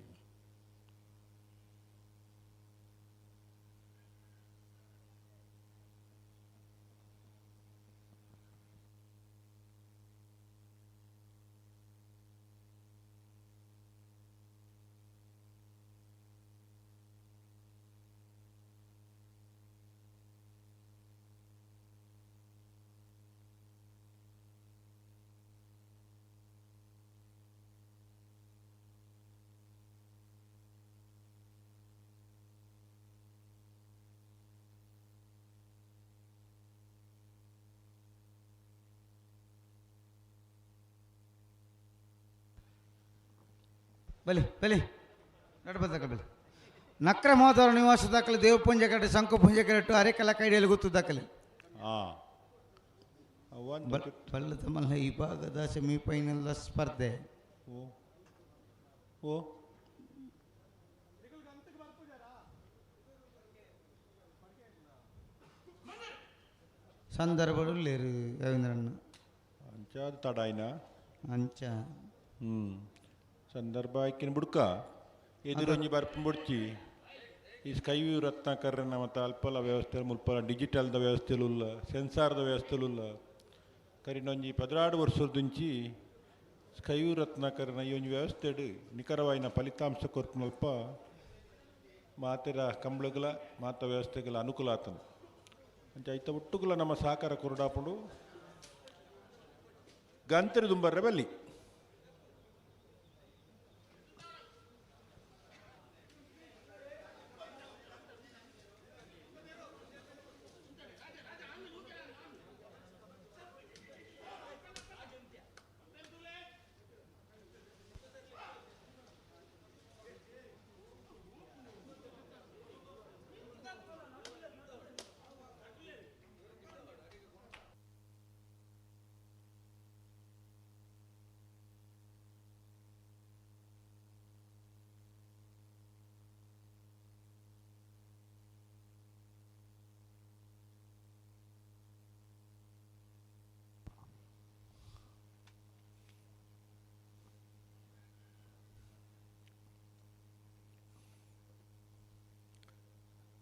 ಬಲಿ ಬಲಿ ನಡ್ಬದಾಕಲ್ ಬಲಿ ನಕ್ರ ಮೋದವರ ನಿವಾಸ ದಾಖಲೆ ದೇವಪುಂಜ ಕಟ್ಟೆ ಶಂಕು ಪುಂಜ ಕರೆಟ್ಟು ಅರೆಕಲ ಕೈಡಿಯಲ್ಲಿ ಗೊತ್ತು ದಾಖಲೆ. ಬಲ್ಲದ ಮಲ್ಲ ಈ ಭಾಗದ ಸೆಮಿಫೈನಲ್ ಸ್ಪರ್ಧೆ. ಓ ಓ ಸಂದರ್ಭಗಳು ಲೇರು ರವೀಂದ್ರಣ್ಣ ಅಂಚ ತಡಾಯ್ನ ಅಂಚ ಹ್ಞೂ ಸಂದರ್ಭ ಆಯ್ಕಿನ ಬುಡ್ಕ ಎದುರೊಂಜಿ ಬರ್ಪು ಬುಡ್ಚಿ ಈ ಸ್ಕೈವ್ಯೂ ರತ್ನಾಕರನ ಮತ್ತು ಅಲ್ಪಲ ವ್ಯವಸ್ಥೆ ಮುಲ್ಪ ಡಿಜಿಟಲ್ದ ವ್ಯವಸ್ಥೆಲುಲ್ಲ ಸೆನ್ಸಾರ್ದ ವ್ಯವಸ್ಥೆಲುಲ್ಲ ಕರಿನೊಂಜಿ 12 ವರ್ಷದುಂಚಿ ಸ್ಕೈವ್ಯೂ ರತ್ನಾಕರನ ಈ ಒಂಜಿ ವ್ಯವಸ್ಥೆಡ್ ನಿಖರವಾಯಿನ ಫಲಿತಾಂಶ ಕೊರ್ಪುನಲ್ಪ ಮಾತೆರ ಕಂಬಳಗಳ ಮಾತ ವ್ಯವಸ್ಥೆಗಳ ಅನುಕೂಲ ಆತನ ಅಂಚ ಐತ ಒಟ್ಟುಗುಲ ನಮ್ಮ ಸಹಕಾರ ಕೊರಡಾಪುಂಡು ಗಂತರಿ ದುಂಬರ್ರೆ ಬಲ್ಲಿ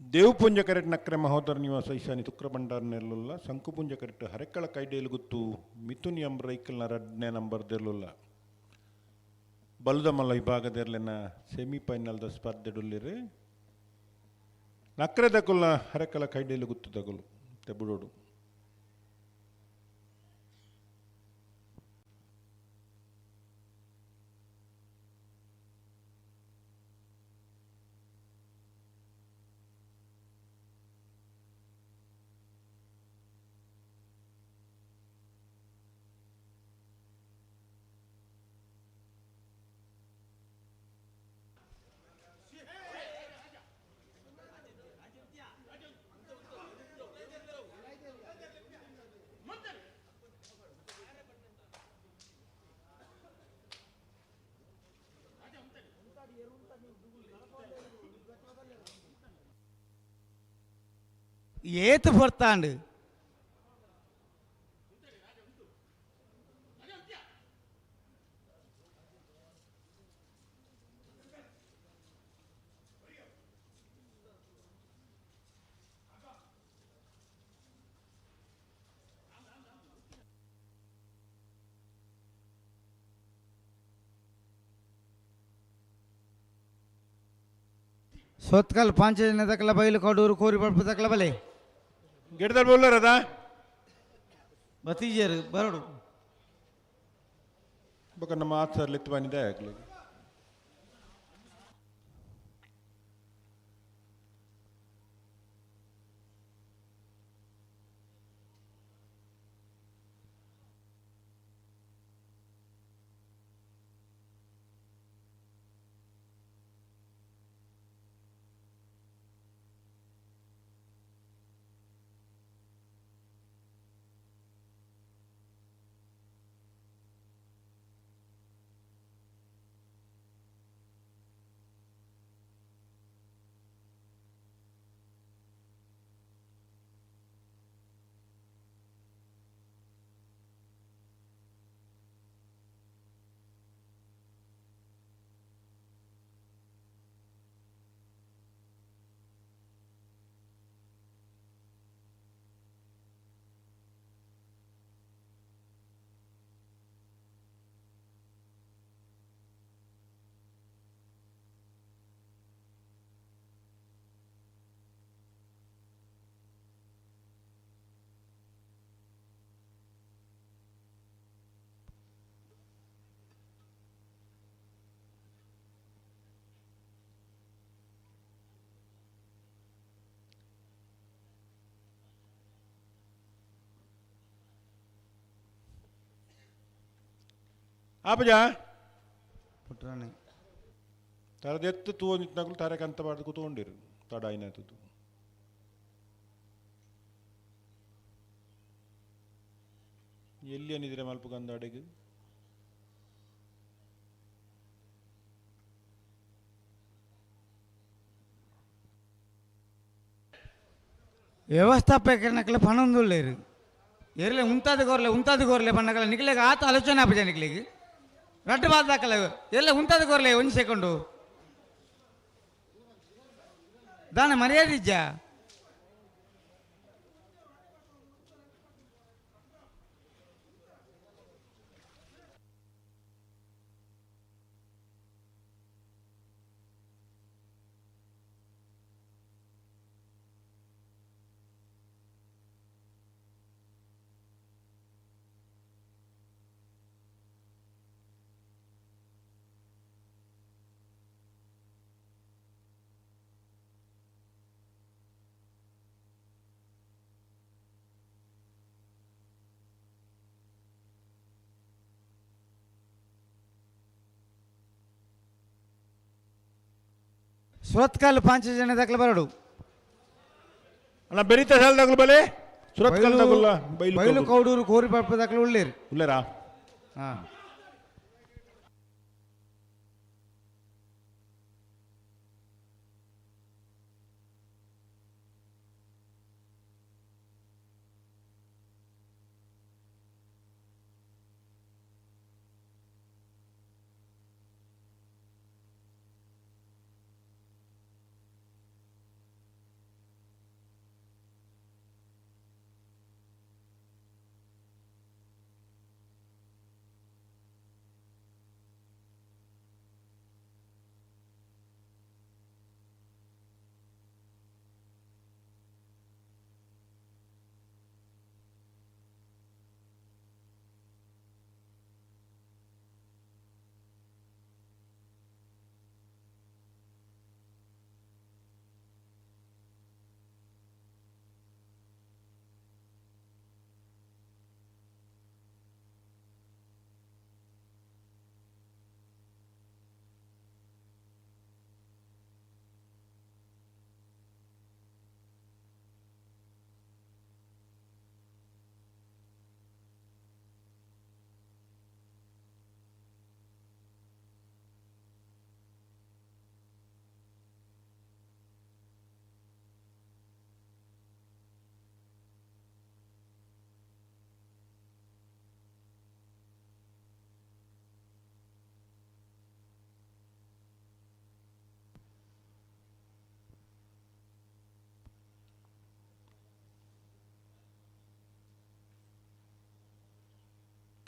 ದೇವಪುಂಜ ಕರೆಟ್ ನಕ್ರೆ ಮಹೋದರ ನಿವಾಸ ಈಶಾನಿ ತುಕ್ರ ಭಂಡಾರ ನೆಲ್ಲುಲ್ಲ ಸಂಕುಪುಂಜ ಕರೆಟ್ ಹರೆಕ್ಕಳ ಕೈಡೇಲು ಗುತ್ತು ಮಿಥುನ್ ಎಂಬ ರೈಕಲ್ನ ರಡ್ನೇ ನಂಬರ್ ದೆರ್ಲುಲ್ಲ ಬಲುದಮಲ್ಲ ವಿಭಾಗದೆರ್ಲೆನ ಸೆಮಿಫೈನಲ್ದ ಸ್ಪರ್ಧೆಡುಲ್ಲಿರು ನಕ್ರೆ ದಕುಲ್ನ ಹರೆಕ್ಕಳ ಕೈಡೇಲು ಗುತ್ತು ದಗುಲು ತೆಬುಡೋಡು ಏತು ಬರ್ತಾಂಡು ಸೊತ್ಕಲ್ ಪಾಂಚಜನ ದಕಲ ಬೈಲು ಕಡೂರು ಕೋರಿ ಪಡ್ಪು ದಕಲ ಬಲೆ ಗಿಡದಲ್ಲಿ ಬೋಲ್ಲರದ ಬತೀಜರು ಬರಡು ಬೊಕ ನಮ್ಮ ಆತ್ಸರ್ ಲೆತ್ತು ಬಂದಿದೆ ಆಗಲಿ ಆಪಜ ಪುಟ್ರಾಣಿ ತರದೆತ್ತು ತೂವೊಂದಿತ್ನಾಗಲು ತಾರೆ ಕಂತ ಬಾರ್ದು ಕೂತ್ಕೊಂಡಿರು ತಡ ಐನಾತದ್ದು ಎಲ್ಲಿ ಅನಿದ್ರೆ ಮಲ್ಪ ಗಂದಾಡೆಗೆ. ವ್ಯವಸ್ಥಾಪಕರನಕಲೆ ಪಣೊಂದುಲ್ಲೇರು ಎರ್ಲೆ ಉಂತಾದ ಕೋರ್ಲೆ ಉಂತಾದ ಕೋರ್ಲೆ ಪಣ್ಣಕಲೆ ನಿಕ್ಲೆಗ್ ಆತ ಆಲೋಚನೆ ಆಪುಜ ನಿಕ್ಲೆಗ್ ರಡ್ಡ್ ಬಾತ್ ದಾಕಲೆ ಎರ್ಲೆ ಉಂತಾದ ಕೋರ್ಲೆ ಒಂಜಿ ಸೆಕೆಂಡು ದಾನ ಮರ್ಯಾದೆ ಇಜ್ಜಾ. ಸುರತ್ಕಲ್ ಪಾಂಚಜನ್ಯ ದಾಖಲೆ ಬರಡು ಅಣ್ಣ ಬೆರಿತ ಶಾಲೆ ದಾಖಲು ಬಲೆ ಸುರತ್ಕಲ್ ದಾಖಲ ಬೈಲು ಬೈಲು ಕೌಡೂರು ಕೋರಿಪಾಪ ದಾಖಲೆ ಉಳ್ಳೇರು ಉಳ್ಳೇರಾ. ಹಾಂ.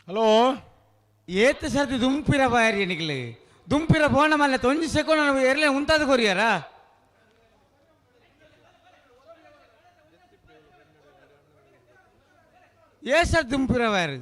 ಹಲೋ ಏತ್ ಸರ್ತಿ ದುಂಪಿರ ಬಾರಿ ನಿಕ್ಲೆ ದುಂಪಿರ ಬೋಣ ಮಲ್ಲೆ ತೊಂಜಿ ಸೆಕೊಂಡ್ ಎರ್ಲೆ ಉಂತಾದ ಕೊರಿಯಾರ. ಏ ಸರ್ ದುಂಪಿರ ಬಾರಿ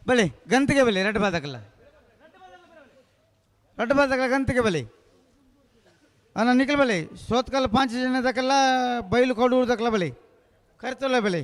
ಬಲಿ ಗಂತಿಗೆ ಬಲಿ ರಡ್ಡು ಬಾದಕಲ್ಲ ರಡ್ಡು ಬಾದಕಲ್ಲ ಗಂತಿಗೆ ಬಲಿ ಅಣ್ಣ ನಿಖಲ್ ಬಲಿ ಸೋತ್ಕಲ್ ಪಾಂಚ ಜನ ದಕಲ್ಲ ಬೈಲು ಕೌಡೂರು ದಕಲ ಬಲಿ ಕರ್ತೊಲ್ಲ ಬಲಿ.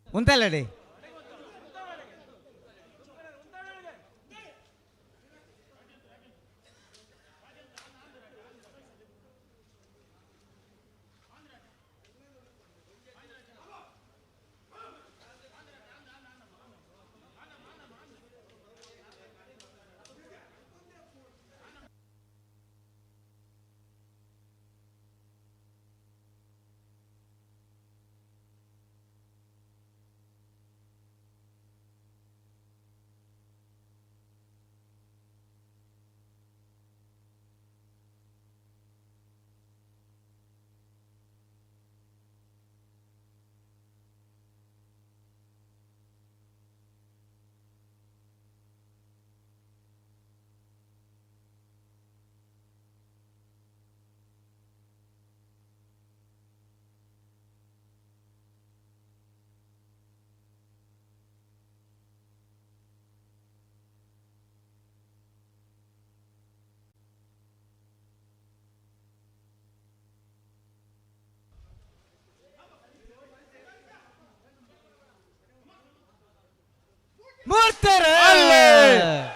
ಉಂತಲ್ಲಡಿ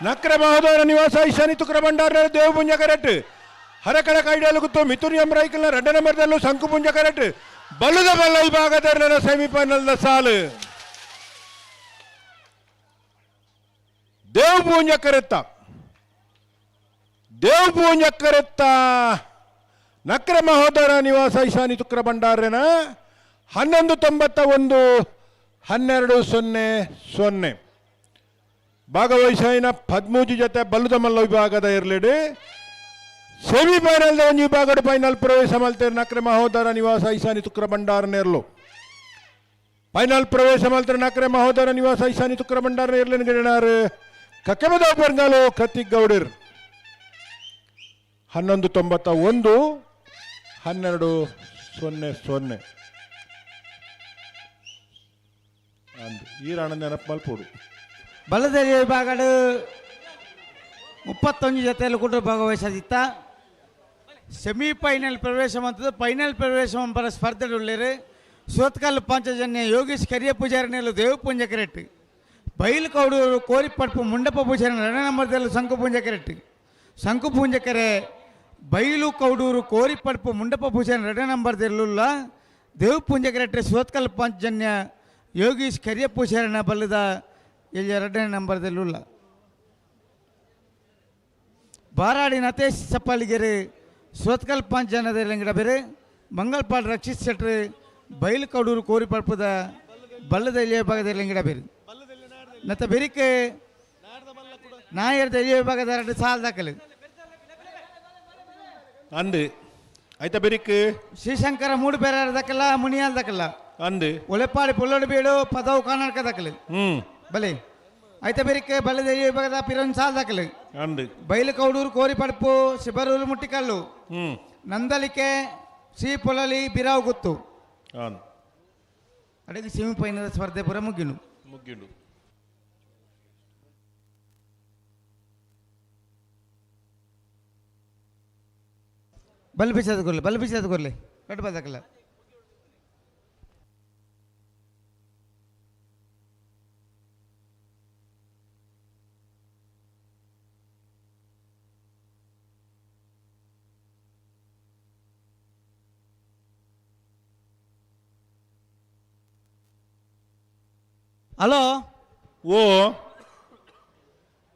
ನಕ್ರೆ ಮಹೋದರ ನಿವಾಸ ಈಶಾನಿ ತುಕ್ರ ಭಂಡಾರ ದೇವಪುಂಜ ಕರೆಕ್ಟ್ ಹರಕಳ ಕೈಡಲು ಗುತ್ತು ಮಿಥುನ್ ಎಂ ರೈಕಲ್ನ ಎರಡನೇ ನಂಬರ್ದಲ್ಲೂ ಶಂಕುಪುಂಜ ಕರೆಕ್ಟ್ ಬಲ್ಲದ ಬಲ್ಲ ವಿಭಾಗದ ಸೆಮಿಫೈನಲ್ ಸಾಲು ದೇವಪೂಂಜ ಕರೆತ್ತ ದೇವಪೂಂಜ ಕರೆತ್ತ ನಕ್ರ ಮಹೋದರ ನಿವಾಸ ಈಶಾನಿ ತುಕ್ರ ಭಂಡಾರನ 11.91 12.00 ಭಾಗವಹಿಸಿನ ಪದ್ಮೂಜಿ ಜೊತೆ ಬಲ್ಲದ ಮಲ್ಲ ವಿಭಾಗದ ಇರಲಿಡಿ ಸೆಮಿಫೈನಲ್ ಒಂದು ವಿಭಾಗದ ಫೈನಲ್ ಪ್ರವೇಶ ಮಲ್ತೇರು ನಕ್ರೆ ಮಹೋದರ ನಿವಾಸ ಈಶಾನಿ ತುಕ್ರ ಭಂಡಾರ ನೇರ್ಲು ಫೈನಲ್ ಪ್ರವೇಶ ಮಲ್ತೇರು ನಕ್ರೆ ಮಹೋದರ ನಿವಾಸ ಈಶಾನಿ ತುಕ್ರ ಭಂಡಾರ ನೇರ್ಲಿನ ಗಿಡನಾರು ಕಕ್ಕೆಮದ ಪರ್ಂಗಾಲು ಕತ್ತಿಗ್ ಗೌಡರ್ 11.91 12.00 ಅಂದು ಈ ರಾಣ ನೆನಪು ಮಲ್ಪೋಡು. ಬಲದರಿ ವಿಭಾಗಡು 31 ಜೊತೆಯಲ್ಲಿ ಕೂಡ ಭಾಗವಹಿಸದಿತ್ತ ಸೆಮಿಫೈನಲ್ ಪ್ರವೇಶ ಮಂತದ್ದು ಫೈನಲ್ ಪ್ರವೇಶ ಮಂಪರ ಸ್ಪರ್ಧೆ ಉಳ್ಳೇರು ಸೋತ್ಕಲ್ ಪಾಂಚಜನ್ಯ ಯೋಗೇಶ್ ಕರಿಯ ಪೂಜಾರಿನೆಲ್ಲ ದೇವಪುಂಜ ಕರೆಕ್ಟ್ ಬೈಲು ಕೌಡೂರು ಕೋರಿಪಡ್ಪು ಮುಂಡಪ್ಪ ಪೂಜಾರಿ ಎರಡನೇ ನಂಬರ್ದಲ್ಲಿ ಶಂಕುಪುಂಜ ಕರೆಕ್ಟ್ ಶಂಕುಪುಂಜ ಕರೆ ಬೈಲು ಕೌಡೂರು ಕೋರಿಪಡ್ಪು ಮುಂಡಪ್ಪ ಪೂಜಾರಿ ಎರಡನೇ ನಂಬರ್ದೆಲ್ಲ ದೇವಪುಂಜ ಕರೆಕ್ಟ್ ಸೋತ್ಕಲ್ ಪಾಂಚಜನ್ಯ ಯೋಗೀಶ್ ಕರಿಯ ಪೂಜಾರಿನ ಬಲ್ಲದ ಇಲ್ಲಿ ಎರಡನೇ ನಂಬರ್ದಲ್ಲುಲ್ಲ ಬಾರಾಡಿ ನತೇಶ್ ಸಪ್ಪಾಲಿಗೆರೆ ಸೋತ್ಕಲ್ ಪಾಂಚಜನದ ಗಿಡ ಬೇರೆ ಮಂಗಲ್ಪಾಡ್ ರಕ್ಷಿತ್ ಶೆಟ್ರು ಬೈಲು ಕೌಡೂರು ಕೋರಿಪಡ್ಪದ ಬಲ್ಲದ ಎಲ್ಲಿಯ ಭಾಗದ ಗಿಡ ಬೇರೆ ನತ್ತ ಬೆರಿಕೆ ನಾಯರ್ದ ಎಲ್ಲಿಯ ವಿಭಾಗದ ಎರಡು ಸಾಲ ದಾಖಲೆ ಅಂದು ಆಯ್ತಾ ಬೆರಿಕ್ ಶ್ರೀಶಂಕರ ಮೂಡು ಬೇರೆ ದಾಖಲ ಮುನಿಯಾಲ್ ದಾಖಲ ಅಂದು ಒಲೆಪಾಡಿ ಪುಲ್ಲೋಡು ಬೀಡು ಪದವು ಕರ್ನಾಟಕ ದಾಖಲೆ ಬಲೆ ಆಯ್ತಾ ಬೆರಿಕೆ ಬಲ್ಲದ ಎಲ್ಲಿಯ ವಿಭಾಗದ ಪಿರೊಂದು ಸಾಲ ದಾಖಲೆ ಅಂದು ಬೈಲು ಕೌಡೂರು ಕೋರಿಪಡ್ಪು ಶಿಬರೂರು ಮುಟ್ಟಿಕಲ್ಲು ನಂದಲಿಕೆ ಶ್ರೀ ಪೊಲಲಿ ಬಿರಾವ್ ಗುತ್ತು ಅಡಿಗೆ ಸೆಮಿಫೈನಲ್ ಸ್ಪರ್ಧೆ ಪೂರ ಮುಗಿನು ಮುಗಿಲು. ಬಲ್ ಬಿಸಾದ ಕೊರ್ಲಿ ಬಲ್ ಬಿಸಾದ ಕೊರ್ಲಿ ಕಟ್ ಬದಕಲ್ಲ ಹಲೋ ಓ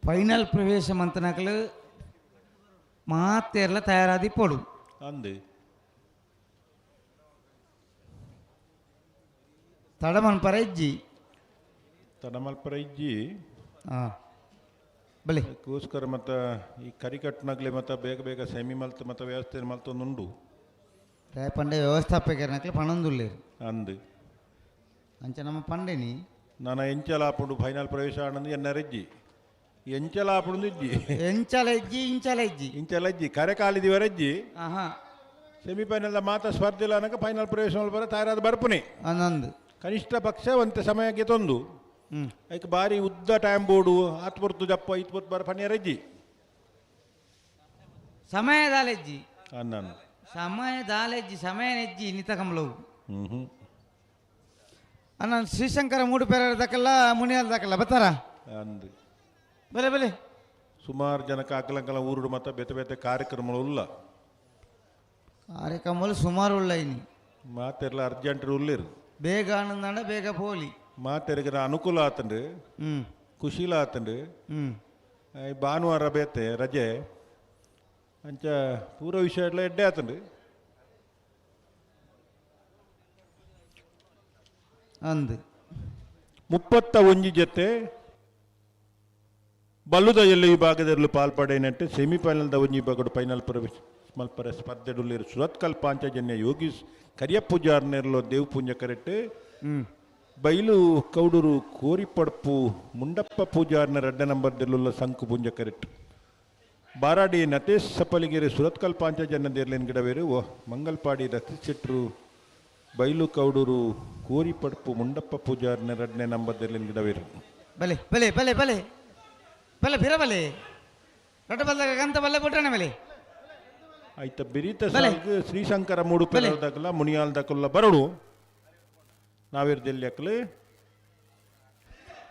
ಫೈನಲ್ ಪ್ರವೇಶ ಮಂತನಕಲು ಮಾತೇರ್ಲ ತಯಾರಾದಿ ಪೋಡು ಅಂದು ತಡಮನ್ ಪರ ಇಜ್ಜಿ ತಡಮಲ್ಪರ ಇಜ್ಜಿ ಹಾಂ ಬಲೆ ಅದಕ್ಕೋಸ್ಕರ ಮತ್ತು ಈ ಕರಿಕಟ್ನಾಗ್ಲಿ ಮತ್ತು ಬೇಗ ಬೇಗ ಸೆಮಿ ಮಲ್ತು ಮತ್ತು ವ್ಯವಸ್ಥೆ ಮಲ್ತೊಂದುಂಡು ಪಂಡೆ ವ್ಯವಸ್ಥಾಪಕರನಕ್ಲೆ ಪಣೊಂದುಲ್ಲೇರು ಅಂದು ಅಂಚ ನಮ್ಮ ಪಂಡೆನಿ ನಾನು ಎಂಚಲ ಆಪುಂಡು ಫೈನಲ್ ಪ್ರವೇಶ ಆನಂದ್ ಎನ್ನರೆಜ್ಜಿ ಎಂಚಲ ಆಪುಂಡು ಇಜ್ಜಿ ಎಂಚಲ ಇಜ್ಜಿ ಇಂಚಲ ಇಜ್ಜಿ ಇಂಚಲ ಇಜ್ಜಿ ಕರೆ ಕಾಲಿದಿವರೆಜ್ಜಿ ಆಹಾ ಸೆಮಿಫೈನಲ್ ಮಾತ ಸ್ಪರ್ಧೆ ಅನಕ ಫೈನಲ್ ಪ್ರವೇಶ ಬರ ತಯಾರಾದ ಬರ್ಪುನಿ ಆನಂದ್ ಕನಿಷ್ಠ ಪಕ್ಷ ಒಂತೆ ಸಮಯಕ್ಕೆ ತೊಂದು ಐಕ್ ಬಾರಿ ಉದ್ದ ಟೈಮ್ ಬೋರ್ಡು ಆತ್ ಪೊರ್ತು ಜಪ್ಪ ಇತ್ ಪೊರ್ತು ಬರ ಪನ್ಯರೆಜ್ಜಿ ಸಮಯ ದಾಲೆಜ್ಜಿ ಅನ್ನ ಸಮಯ ದಾಲೆಜ್ಜಿ ಸಮಯ ನೆಜ್ಜಿ ನಿತ ಕಮಲವು ಹ್ಞೂ ಅಣ್ಣ ಶ್ರೀಶಂಕರ ಮೂಡು ಪೇರ ದಕ್ಕಲ್ಲ ಮುನಿಯಾಲ್ ದಕ್ಕಲ್ಲ ಬತ್ತಾರ ಅಂದು ಬಲೆ ಬಲೆ ಸುಮಾರು ಜನಕ್ಕೆ ಅಕಲಂಕಲ ಊರುಡು ಮತ್ತು ಬೇತೆ ಬೇತೆ ಕಾರ್ಯಕ್ರಮಗಳು ಉಲ್ಲ ಕಾರ್ಯಕ್ರಮಗಳು ಸುಮಾರು ಉಳ್ಳ ಇನಿ ಮಾತೆಲ್ಲ ಅರ್ಜೆಂಟ್ ಉಲ್ಲಿರು ಬೇಗ ಆನಂದಾಂಡ ಬೇಗ ಪೋಲಿ ಮಾತೆರಿಗರ ಅನುಕೂಲ ಆತಂಡು ಖುಷಿಲ ಆತಂಡು ಈ ಭಾನುವಾರ ಬೇತೆ ರಜೆ ಅಂಚ ಪೂರ ವಿಷಯ ಎಲ್ಲ ಎಡ್ಡೆ ಆತಂಡು ಅಂದು 31 ಜೊತೆ ಬಲ್ಲುದ ಎಲ್ಲಿ ವಿಭಾಗದಲ್ಲಿ ಪಾಲ್ಪಡೆಯನಟ್ಟೆ ಸೆಮಿಫೈನಲ್ದ ಒಂಜಿ ವಿಭಾಗಡು ಫೈನಲ್ ಪ್ರವೇಶ ಮಲ್ಪರ ಸ್ಪರ್ಧೆಡುಲ್ಲಿರು ಸುರತ್ಕಲ್ ಪಾಂಚಜನ್ಯ ಯೋಗೀಶ್ ಕರಿಯಪ್ಪೂಜಾರ್ನೆರ್ಲೋ ದೇವಪೂಂಜ ಕರೆಕ್ಟ್ ಬೈಲು ಕೌಡೂರು ಕೋರಿಪಡ್ಪು ಮುಂಡಪ್ಪ ಪೂಜಾರ್ನ ರಡ್ಡ ನಂಬರ್ ದೆಲ್ಲುಲ್ಲ ಸಂಕು ಪುಂಜ ಕರೆಕ್ಟ್ ಬಾರಾಡಿ ನತೇಶ್ ಸಪಲಿಗೆರೆ ಸುರತ್ಕಲ್ ಪಾಂಚಜನ್ಯ ದೇರ್ಲೇನ್ ಗಿಡವೇರು ಮಂಗಲ್ಪಾಡಿ ರತಿ ಶೆಟ್ರು ಬೈಲು ಕೌಡೂರು ಕೋರಿಪಡ್ಪು ಮುಂಡಪ್ಪ ಪೂಜಾರ್ನ ರಡ್ನೇ ನಂಬರ್ ದೇರ್ಲೇನ್ ಗಿಡವೇರು ಬಲೆ ಬಲೆ ಬಲೆ ಬಲೆ ಬಲೆ ಬಿರ ಬಲೆ ರೊಟ್ಟ ಬಲ್ದಾಗ ಗಂತ ಬಲ್ಲೆ ಬಿಟ್ರಣ ಬಲೆ ಆಯ್ತ ಬಿರಿತ ಸಾಲ್ಗ್ ಶ್ರೀಶಂಕರ ಮೂಡು ಪೆರಲ್ದಾಕಲ ಮುನಿಯಾಲ್ ದಕಲ್ಲ ಬರಡು ನಾವಿರ್ದೆಲ್ಲಿ ಅಕ್ಲು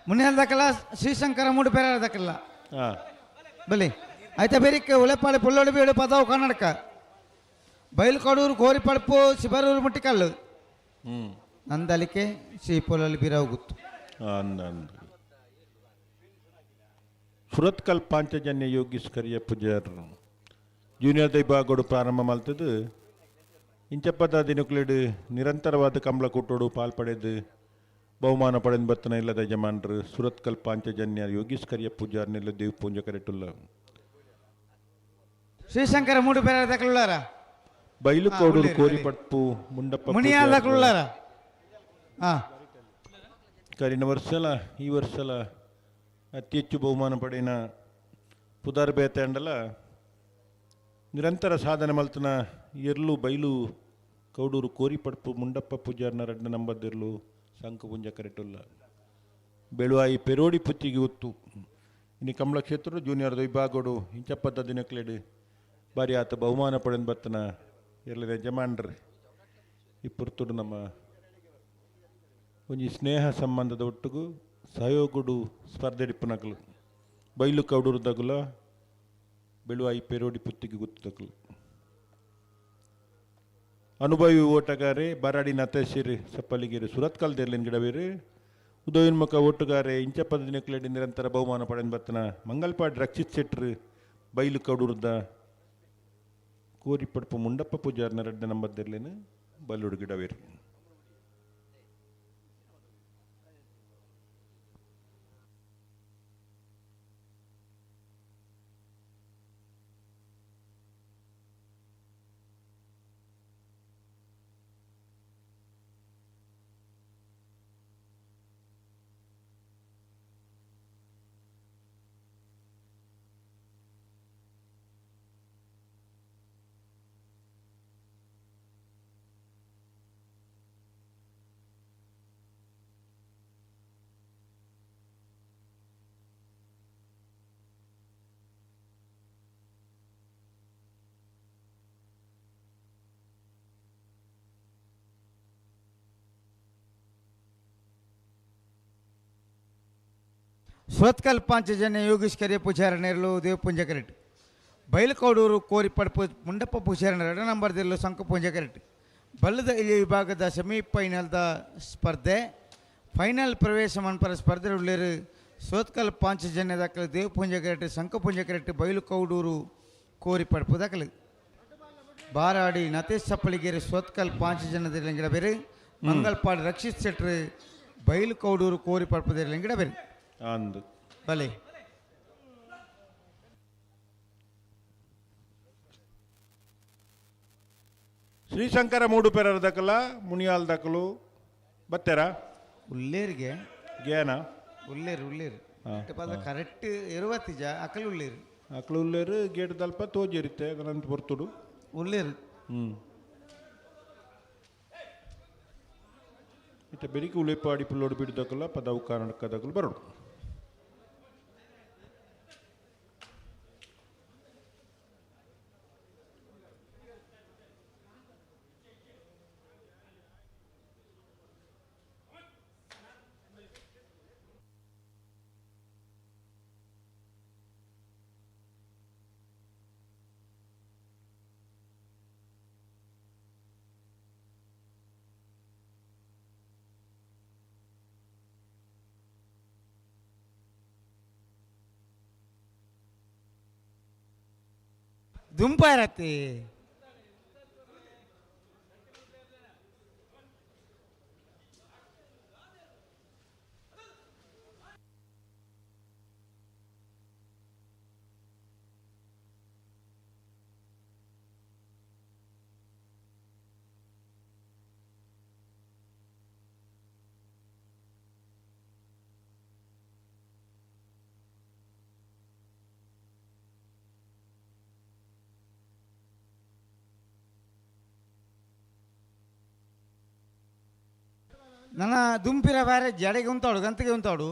ಮುನಿಯಾಲ್ ದಕಲ ಶ್ರೀಶಂಕರ ಮೂಡು ಪೆರಾರ ದಕಲ್ಲ ಬಲಿ ಆಯ್ತಾ ಬೇರಿಕೆ ಉಳೆಪಾಡಿ ಪುಲ್ಲೋಡು ಬೀಡು ಪದವು ಕರ್ನಾಟಕ ಬೈಲ್ಕೋಡೂರು ಕೋರಿಪಡ್ಪು ಶಿಬರೂರು ಮುಟ್ಟಿಕಲ್ಲು ನಂದಲಿಕೆ ಶ್ರೀ ಪೊಲಲ್ಲಿ ಬಿರಾವು ಗುತ್ತು. ಸುರತ್ಕಲ್ ಪಾಂಚಜನ್ಯ ಯೋಗೀಶ್ ಕರಿಯ ಪೂಜಾರ್ ಜೂನಿಯರ್ ವಿಭಾಗಡು ಪ್ರಾರಂಭ ಮಲ್ತದು ಇಂಚಪ್ಪದ ದಿನಕ್ಲೆಡ್ ನಿರಂತರವಾದ ಕಂಬಳ ಕೂಟೋಡು ಪಾಲ್ ಪಡೆದು ಬಹುಮಾನ ಪಡೆದು ಬತ್ತನ ಇಲ್ಲದ ಯಜಮಾನರು ಸುರತ್ಕಲ್ ಪಾಂಚಜನ್ಯ ಯೋಗೀಶ್ ಕರಿಯ ಪೂಜಾರ್ ನೆಲ್ಲ ದೇವ್ ಪೂಂಜ ಕರೆಟುಲ್ಲ. ಶ್ರೀಶಂಕರ ಮೂಡು ಬೇರೆ ದಕಲುಳ್ಳಾರ ಬೈಲುಕೋಡೂರು ಕೋರಿಪಟ್ಪು ಮುಂಡಪ್ಪ ಮುನಿಯಾಲ್ ದಕಲುಳ್ಳಾರ ಕರಿನ ವರ್ಷಲ ಈ ವರ್ಷಲ ಅತಿ ಹೆಚ್ಚು ಬಹುಮಾನ ಪಡೆಯಿನ ಪುದಾರ್ ಬೇತಂಡಲ ನಿರಂತರ ಸಾಧನೆ ಮಲ್ತನ ಎರ್ಲು ಬೈಲು ಕೌಡೂರು ಕೋರಿಪಡ್ಪು ಮುಂಡಪ್ಪ ಪೂಜಾರ್ನ ರಡ್ಡ ನಂಬದಿರ್ಲು ಸಂಕಪುಂಜ ಕರೆಟುಲ್ಲ. ಬೆಳುವಾಯಿ ಪೆರೋಡಿ ಪುತ್ತಿಗೆ ಒತ್ತು ಇನ್ನು ಕಮಲ ಕ್ಷೇತ್ರ ಜೂನಿಯರ್ ವಿಭಾಗಡು ಇಂಚಪ್ಪದ ದಿನಕ್ಲೆಡು ಬಾರಿ ಆತ ಬಹುಮಾನ ಪಡೆದು ಬತ್ತನ ಎರ್ಲಿದ ಯಜಮಾನ್ರಿ. ಈ ಪುರ್ತುಡು ನಮ್ಮ ಒಂಜಿ ಸ್ನೇಹ ಸಂಬಂಧದ ಒಟ್ಟುಗು ಸಹಯೋಗಡು ಸ್ಪರ್ಧೆ ಡಿಪ್ಪುನಕಲು ಬೈಲು ಕೌಡೂರು ದಗುಲ ಬೆಳುವಾಯಿ ಪೆರೋಡಿ ಪುತ್ತಿಗೆ ಗುತ್ತದಕಲು. ಅನುಭವಿ ಓಟಗಾರೆ ಬಾರಾಡಿ ನತೇಶಿರ್ ಸಪ್ಪಲಿಗಿರಿ ಸುರತ್ಕಲ್ ದೇರ್ಲಿನ್ ಗಿಡವೇರು ಉದಯೋನ್ಮುಖ ಓಟುಗಾರೆ ಇಂಚಪ್ಪದ ದಿನಕ್ಲೆಡಿ ನಿರಂತರ ಬಹುಮಾನ ಪಡೆದು ಬತ್ತನ ಮಂಗಲ್ಪಾಡ್ ರಕ್ಷಿತ್ ಶೆಟ್ರು ಬೈಲು ಕೌಡೂರ್ದ ಕೋರಿಪಡ್ಪು ಮುಂಡಪ್ಪ ಪೂಜಾರ್ನ ರಡ್ಡ ನಂಬರ್ ದೇರ್ಲಿನ ಬಲ್ಲುಡು ಗಿಡವೇರು. ಸುರತ್ಕಲ್ ಪಾಂಚಜನ್ಯ ಯೋಗೀಶ್ ಕರಿಯ ಪೂಜಾರ ನೇರಲು ದೇವ ಪೂಂಜ ಕರೆಟ್ ಬೈಲಕೋಡೂರು ಕೋರಿಪಡ್ಪು ಮುಂಡಪ್ಪ ಪೂಜಾರ ಎರಡು ನಂಬರ್ ದಿಲ್ಲು ಸಂಕ ಪೂಂಜ ಕರೆಟ್ ಬಲ್ಲದ ಇಲ್ಲಿ ವಿಭಾಗದ ಸೆಮಿಫೈನಲ್ದ ಸ್ಪರ್ಧೆ ಫೈನಲ್ ಪ್ರವೇಶ ಮನ್ಪರ ಸ್ಪರ್ಧೆ ಉಳ್ಳೇರು ಸುರತ್ಕಲ್ ಪಾಂಚಜನ್ಯ ದಾಖಲೆ ದೇವ ಪೂಂಜ ಕರೆಟ್ ಸಂಕ ಪೂಂಜ ಕರೆಟ್ ಬೈಲುಕೌಡೂರು ಕೋರಿಪಡ್ಪು ದಾಖಲೆ ಬಾರಾಡಿ ನತೇಶ್ ಸಪ್ಪಳಿಗೇರಿ ಸುರತ್ಕಲ್ ಪಾಂಚಜನ್ಯದ ಬೇರೆ ಮಂಗಲ್ಪಾಡ್ ರಕ್ಷಿತ್ ಶೆಟ್ರು ಬೈಲುಕೌಡೂರು ಕೋರಿಪಡ್ಪು ಗಿಡ ಬೇರೆ ಅಂದು ಬಲೆ ಶ್ರೀಶಂಕರ ಮೂಡುಪೆರರ ದಕಲ ಮುನಿಯಾಲ್ ದಕಲು ಬತ್ತೆರ ಉಳ್ಳೇರಿಗೆ ಗೇನ ಉಳ್ಳೇರು ಉಳ್ಳೇರು ಕರೆಕ್ಟ್ ಇರುವತ್ತಿಜ ಅಕಲು ಉಳ್ಳೇರು ಅಕಲು ಉಳ್ಳೇರು ಗೇಟ್ ದಲ್ಪ ತೋಜಿರುತ್ತೆ ಅದರಂತ ಬರ್ತುಡು ಉಳ್ಳೇರು ಇತ್ತೆ ಬೆರಿಕೆ ಉಳಿಪಾಡಿ ಪುಲ್ಲೋಡು ಬಿಡ್ದಕಲ್ಲ ಪದವು ಕಾರಣಕ್ಕದಕಲು ಬರೋಡು. ದುಂಪಾರತಿ ನನ್ನ ದುಂಪಿರ ಬೇರೆ ಜಡೆಗೆ ಉಂತಾಡು ಗಂತಿಗೆ ಉಂತಾಡು.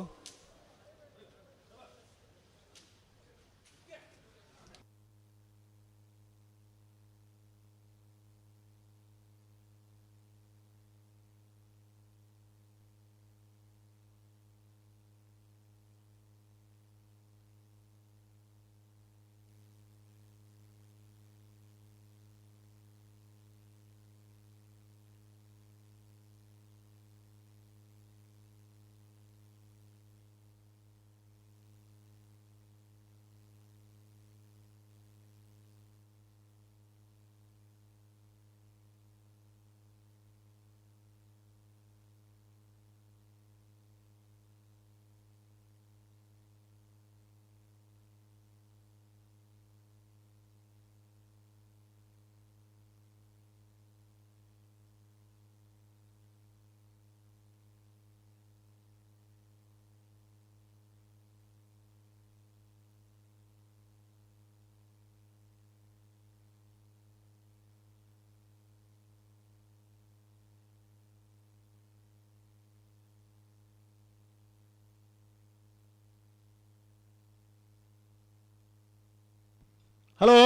Hello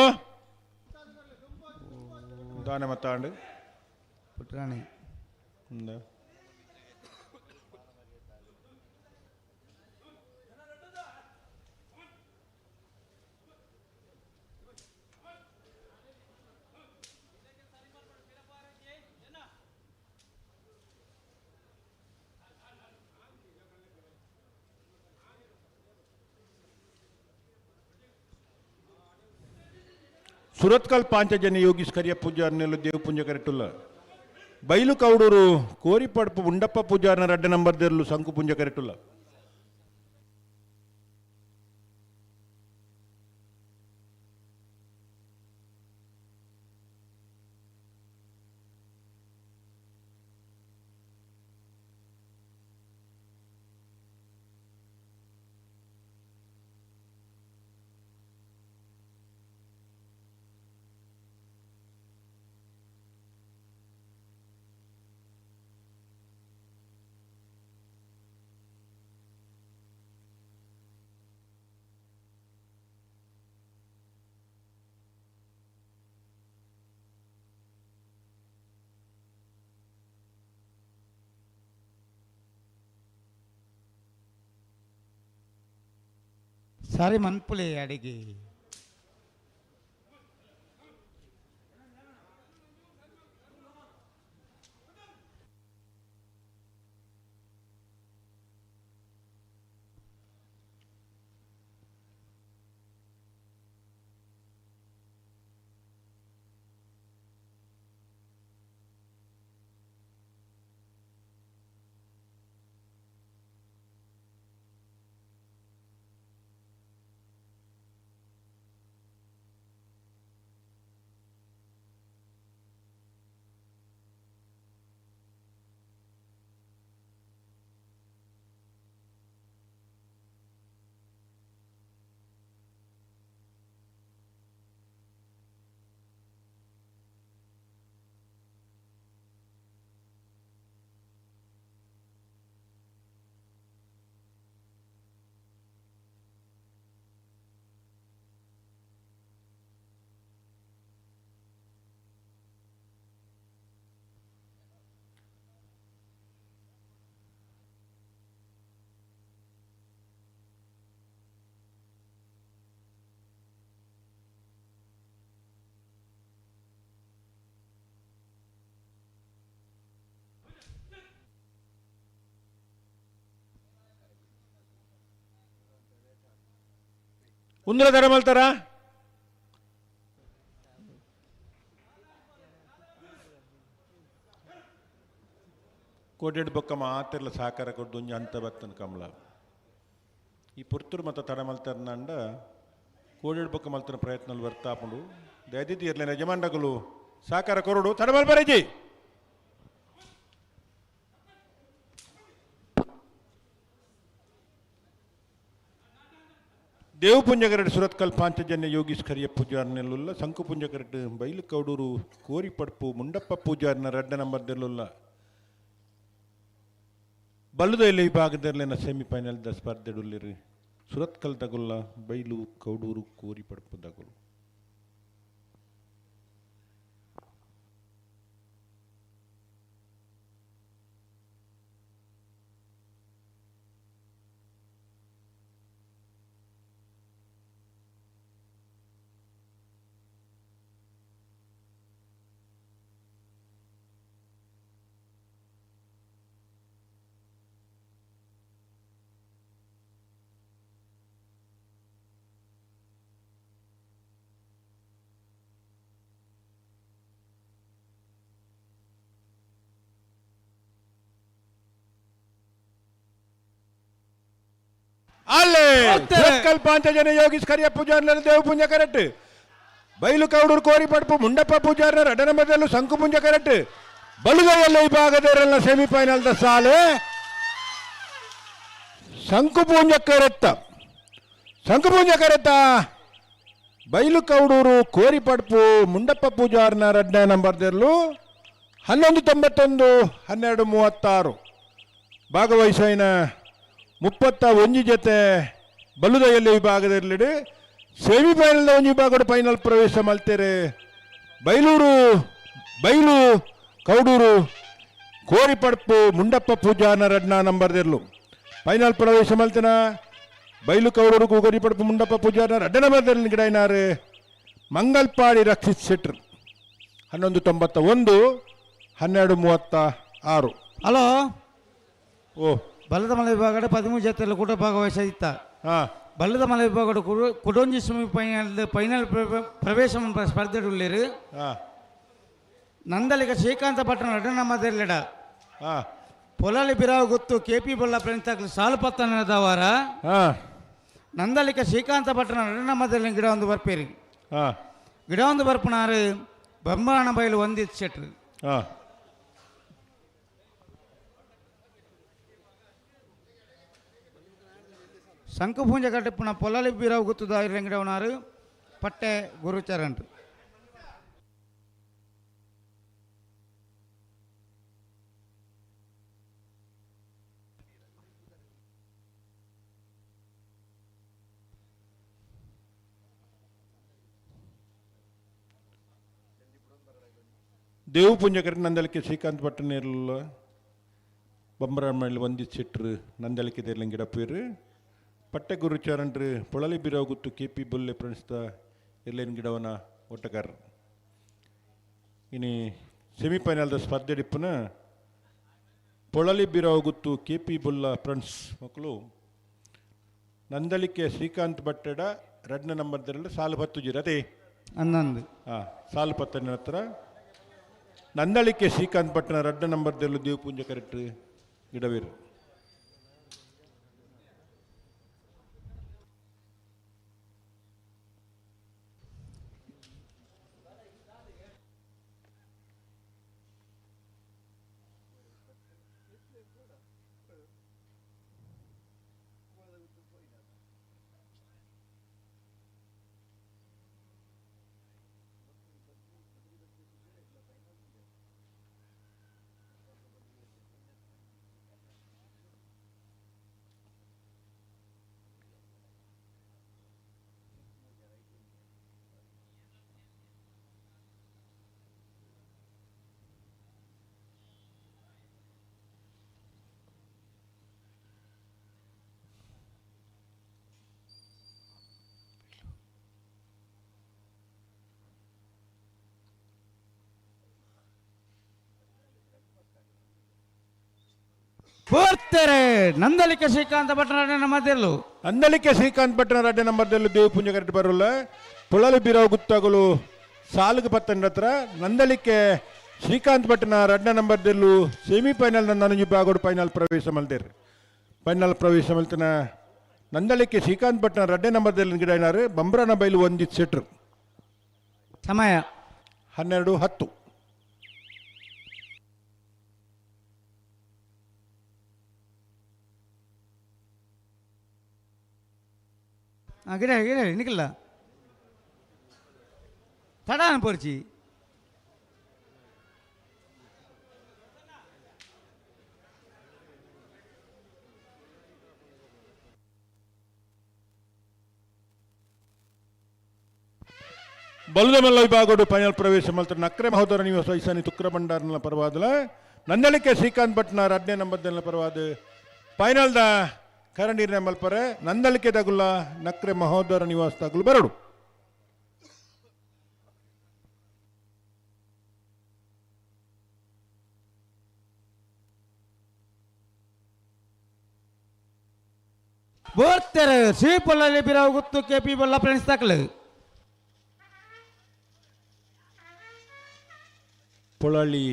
ದಾನೆ ಮತ್ತಾಂಡು ಪುಟ್ರಾಣಿ ಸುರತ್ಕಲ್ ಪಾಂಚಜನ್ಯ ಯೋಗೀಶ್ ಕರಿಯ ಪೂಜಾರ್ನೆಲ್ಲ ದೇವ ಪೂಂಜ ಕರೆಟುಲ್ಲ ಬೈಲು ಕೌಡೂರು ಕೋರಿಪಡ್ಪು ಉಂಡಪ್ಪ ಪೂಜಾರ್ನ ರಡ್ಡ ನಂಬರ್ ದೇರ್ಲು ಸಂಕು ಪೂಂಜ ಕರೆಟುಲ್ಲ. ಸಾರಿ ಮನ್ಪುಲೆ ಅಡಿಗೆ ಉಂದ್ರ ದರ ಮಲ್ತಾರ ಕೋಟೆಡ್ ಬೊಕ್ಕ ಮಾತೆರ್ಲ ಸಹಕಾರ ಕೊಡ್ದು ಒಂಜಿ ಅಂತ ಬತ್ತನ ಕಮಲ ಈ ಪುರ್ತುರು ಮತ್ತ ತಡ ಮಲ್ತಾರನಂಡ ಕೋಡೆಡ್ ಬೊಕ್ಕ ಮಲ್ತನ ಪ್ರಯತ್ನలు ವರ್ತಾಪುಂಡು ದಯದಿದ್ದು ಇರ್ಲೇನ ಯಜಮಾನ್ಡಗಲು ಸಹಕಾರ ಕೊರಡು ತಡ ಮಲ್ಪರೇಜಿ. ದೇವಪುಂಜಗರಡು ಸುರತ್ಕಲ್ ಪಾಂಚಜನ್ಯ ಯೋಗೀಶ್ ಕರಿಯ ಪೂಜಾರ್ನೆಲ್ಲುಲ್ಲ ಸಂಕು ಪುಂಜಗರಡು ಬೈಲು ಕೌಡೂರು ಕೋರಿಪಡ್ಪು ಮುಂಡಪ್ಪ ಪೂಜಾರ್ನ ರಡ್ಡ ನಂಬರ್ ದೆಲ್ಲುಲ್ಲ ಬಲ್ಲುದ ಇಲ್ಲಿ ವಿಭಾಗದಲ್ಲಿನ ಸೆಮಿಫೈನಲ್ the ಸ್ಪರ್ಧೆಡುಲ್ಲಿರಿ ಸುರತ್ಕಲ್ ತಗುಲ್ಲ ಬೈಲು ಕೌಡೂರು ಕೋರಿಪಡ್ಪು ದಗುಲು. ಅಲ್ಲೇ ಸುರತ್ಕಲ್ ಪಾಂಚಜನ್ಯ ಯೋಗೀಶ್ ಕರಿಯ ಪೂಜಾರ್ನ ದೇವ ಪೂಂಜ ಕರೆಕ್ಟ್ ಬೈಲು ಕೌಡೂರು ಕೋರಿ ಪಡ್ಪು ಮುಂಡಪ್ಪ ಪೂಜಾರ್ನ ರಡನ ಮೊದಲು ಸಂಕು ಪುಂಜ ಕರೆಕ್ಟ್ ಬಲುಗೈಯಲ್ಲ ಈ ಭಾಗದವರೆಲ್ಲ ಸೆಮಿಫೈನಲ್ the ಸಾಲೆ ಶಂಕು ಪೂಂಜ ಕರೆತ್ತ ಶಂಕು ಪೂಂಜ ಕರೆತ್ತ ಬೈಲು ಕೌಡೂರು ಕೋರಿ ಪಡ್ಪು ಮುಂಡಪ್ಪ ಪೂಜಾರ್ನ ರಡ್ಡ ನಂಬರ್ ದೆರ್ಲು 11:91 12:36 ಭಾಗವಹಿಸಿನ 31 ಜೊತೆ ಬಲ್ಲುದಯಲ್ಲಿ ವಿಭಾಗದಲ್ಲಿಡು ಸೆಮಿಫೈನಲ್ ಒಂಜಿ ವಿಭಾಗದ ಫೈನಲ್ ಪ್ರವೇಶ ಮಲ್ತೇರೆ ಬೈಲೂರು ಬೈಲು ಕೌಡೂರು ಕೋರಿಪಡ್ಪು ಮುಂಡಪ್ಪ ಪೂಜಾನ ರಡ್ನ ನಂಬರ್ ದೆರ್ಲು ಫೈನಲ್ ಪ್ರವೇಶ ಮಲ್ತಿನ ಬೈಲು ಕೌಡೂರು ಕೋರಿಪಡ್ಪು ಮುಂಡಪ್ಪ ಪೂಜಾನ ರಡ್ಡ ನಂಬರ್ ದೆರ್ಲು ಗಿಡೈನಾರು ಮಂಗಲ್ಪಾಡಿ ರಕ್ಷಿತ್ ಶೆಟ್ರ್ 11.91 12.36. ಹಲೋ ಓ ಬಲ್ಲದ ಮಲೆ ವಿಭಾಗದ 13 ಜೊತೆಯಲ್ಲಿ ಕೂಡ ಭಾಗವಹಿಸಿತ್ತ. ಬಲ್ಲದ ಮಲೆ ವಿಭಾಗದ ಕುಡೊಂಜಿ ಸೆಮಿ ಫೈನಲ್ ಫೈನಲ್ ಪ್ರವೇಶ ಸ್ಪರ್ಧೆ ಉಳ್ಳೇರು. ನಂದಲಿಕ ಶ್ರೀಕಾಂತ ಪಟ್ಟಣ ನಡ್ಡ ಪೊಲಾಲಿ ಬಿರಾವ್ ಗೊತ್ತು ಕೆ ಪಿ ಬೊಲ್ಲ ಪ್ರಣೀತಾಗ್ಲು ಸಾಲು ಪತ್ತನದವರ ನಂದಲಿಕ ಶ್ರೀಕಾಂತ ಪಟ್ಟಣ ನಡ್ಡ ಗಿಡ ಒಂದು ಬರ್ಪೇರಿ. ಗಿಡ ಒಂದು ಬರ್ಪನಾರು ಬೊಮ್ಮನ ಬಯಲು ಒಂದಿತ್ತು ಶೆಟ್ರು. ಶಂಕುಪೂಂಜ ಕಟ್ಟಪ್ಪನ ಪೊಲಾಲಿ ಬೀರಾವ್ ಗೊತ್ತದ ಗಿಡವನಾರು ಪಟ್ಟೆ ಗುರುಚರಣ್. ದೇವು ಪುಂಜಕರ್ ನಂದಲಿಕೆ ಶ್ರೀಕಾಂತ್ ಭಟ್ಟನೇರ್ಲ ಬೊಮ್ಮರಮಳ್ಳಿ ಒಂದಿ ಶೆಟ್ರು ನಂದಲಿಕೆ ದೇರ್ಲಂಗಿಡಪ್ಪೀರು ಪಟ್ಟೆ ಗುರುಚಾರಣ್ರು ಪೊಳಲಿ ಬಿರಾಗುತ್ತು ಕೆ ಪಿ ಬೊಲ್ಲೆ ಪ್ರಣಸ್ತ ಎರ್ಲೇನ್ ಗಿಡವನ ಒಟ್ಟಗಾರ. ಇನಿ ಸೆಮಿಫೈನಲ್ದ ಸ್ಪರ್ಧೆ ಡಿಪ್ಪುನ Polali ಬಿರಾಗುತ್ತು K P Bolla friends ಮಕ್ಕಳು ನಂದಲಿಕೆ ಶ್ರೀಕಾಂತ್ ಭಟ್ಟಡ ರಡ್ನ ನಂಬರ್ ಸಾಲು ಪತ್ತು ಜೀರ ಅದೇ 11 ಹಾಂ ಸಾಲು ಪತ್ತನ ಹತ್ರ ನಂದಳಿಕೆ ಶ್ರೀಕಾಂತ್ ಪಟ್ಟಣ ರಡ್ಡ ನಂಬರ್ ದೆಲ್ಲು ದೇವಪೂಂಜ ಕರೆಕ್ಟ್ ಗಿಡವೀರು. ಬರ್ತಾರೆ ನಂದಲಿಕೆ ಶ್ರೀಕಾಂತ ಭಟ್ಟನ ಮಧ್ಯಲ್ಲೂ ನಂದಲಿಕೆ ಶ್ರೀಕಾಂತ್ ಭಟ್ಟನ ರಡ್ಡೆ ನಂಬರ್ದಲ್ಲೂ ದೇವ ಪುಂಜ ಕರೆಕ್ಟ್ ಬರೋಲ್ಲ ಪೊಳಲು ಬಿರಾವ್ ಗುತ್ತಾಗಲು ಸಾಲುಗೆ ಪತ್ತಂಡ ಹತ್ರ ನಂದಲಿಕೆ ಶ್ರೀಕಾಂತ್ ಭಟ್ಟನ ರಡ್ಡ ನಂಬರ್ದಲ್ಲೂ ಸೆಮಿಫೈನಲ್ ನನ್ನ ಬಾಗೋಡು ಫೈನಲ್ ಪ್ರವೇಶ ಮಲ್ದೇರ್. ಫೈನಲ್ ಪ್ರವೇಶ ಮಲ್ತನ ನಂದಲಿಕೆ ಶ್ರೀಕಾಂತ್ ಭಟ್ಟನ ರಡ್ಡೆ ನಂಬರ್ದಲ್ಲಿ ಗಿಡ ಏನಾರು ಬಂಬ್ರನ ಬೈಲು ಒಂದಿತ್ತು ಸೆಟ್ರು. ಸಮಯ 12:10. ಗಿಡ ಗಿಡ ನಿಕ್ಕಿಲ್ಲ ತಡ ಪೋರ್ಚಿ. ಬಲದ ಮಲ್ಲ ವಿಭಾಗಡು ಫೈನಲ್ ಪ್ರವೇಶ ಮಲ್ತಾರೆ ನಕ್ರೆ ಮಹೋದರ ನೀವು ಸೈಸಾನಿ ತುಕ್ರ ಭಂಡಾರನ ಪರವಾದಲ ನಂದಳಿಕೆ ಶ್ರೀಕಾಂತ್ ಭಟ್ನ ರಡ್ನೇ ನಂಬರ್ದಲ್ಲ ಪರವಾದ ಫೈನಲ್ದ ಕರಂಡೀರ್ನ ಮಲ್ಪರೆ ನಂದಳಿಕೆ ತಗುಲ ನಕ್ರೆ ಮಹೋದರ ನಿವಾಸ ತಗುಲು ಬರಡು. ಬರ್ತಾರೆ ಶ್ರೀಪೊಲ್ಲಲ್ಲಿ ಬಿರಾವ್ ಗುತ್ತು K P Bolla friends ತಕಲು. Polali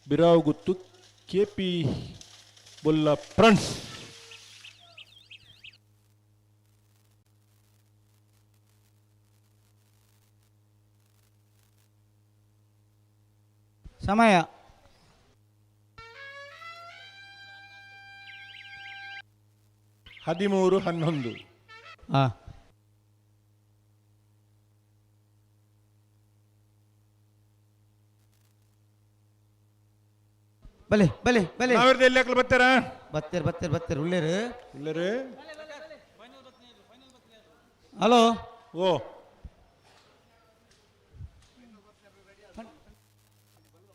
ಬಿರಾವ್ ಗುತ್ತು ಕೆ ಪಿ ಬೊಲ್ಲ ಫ್ರೆಂಡ್ಸ್. ಸಮಯ 13:11. ಬಲೆ ಬಲೆ ಬಲೆ ನಾವಿರ್ದ ಎಲ್ಲಿ ಹಾಕಲು ಬರ್ತಾರ? ಬತ್ತೀರ್ ಬತ್ತೀರ್ ಬತ್ತೀರ್ ಉಳ್ಳೇರು ಉಳ್ಳೇರು. ಹಲೋ ಓ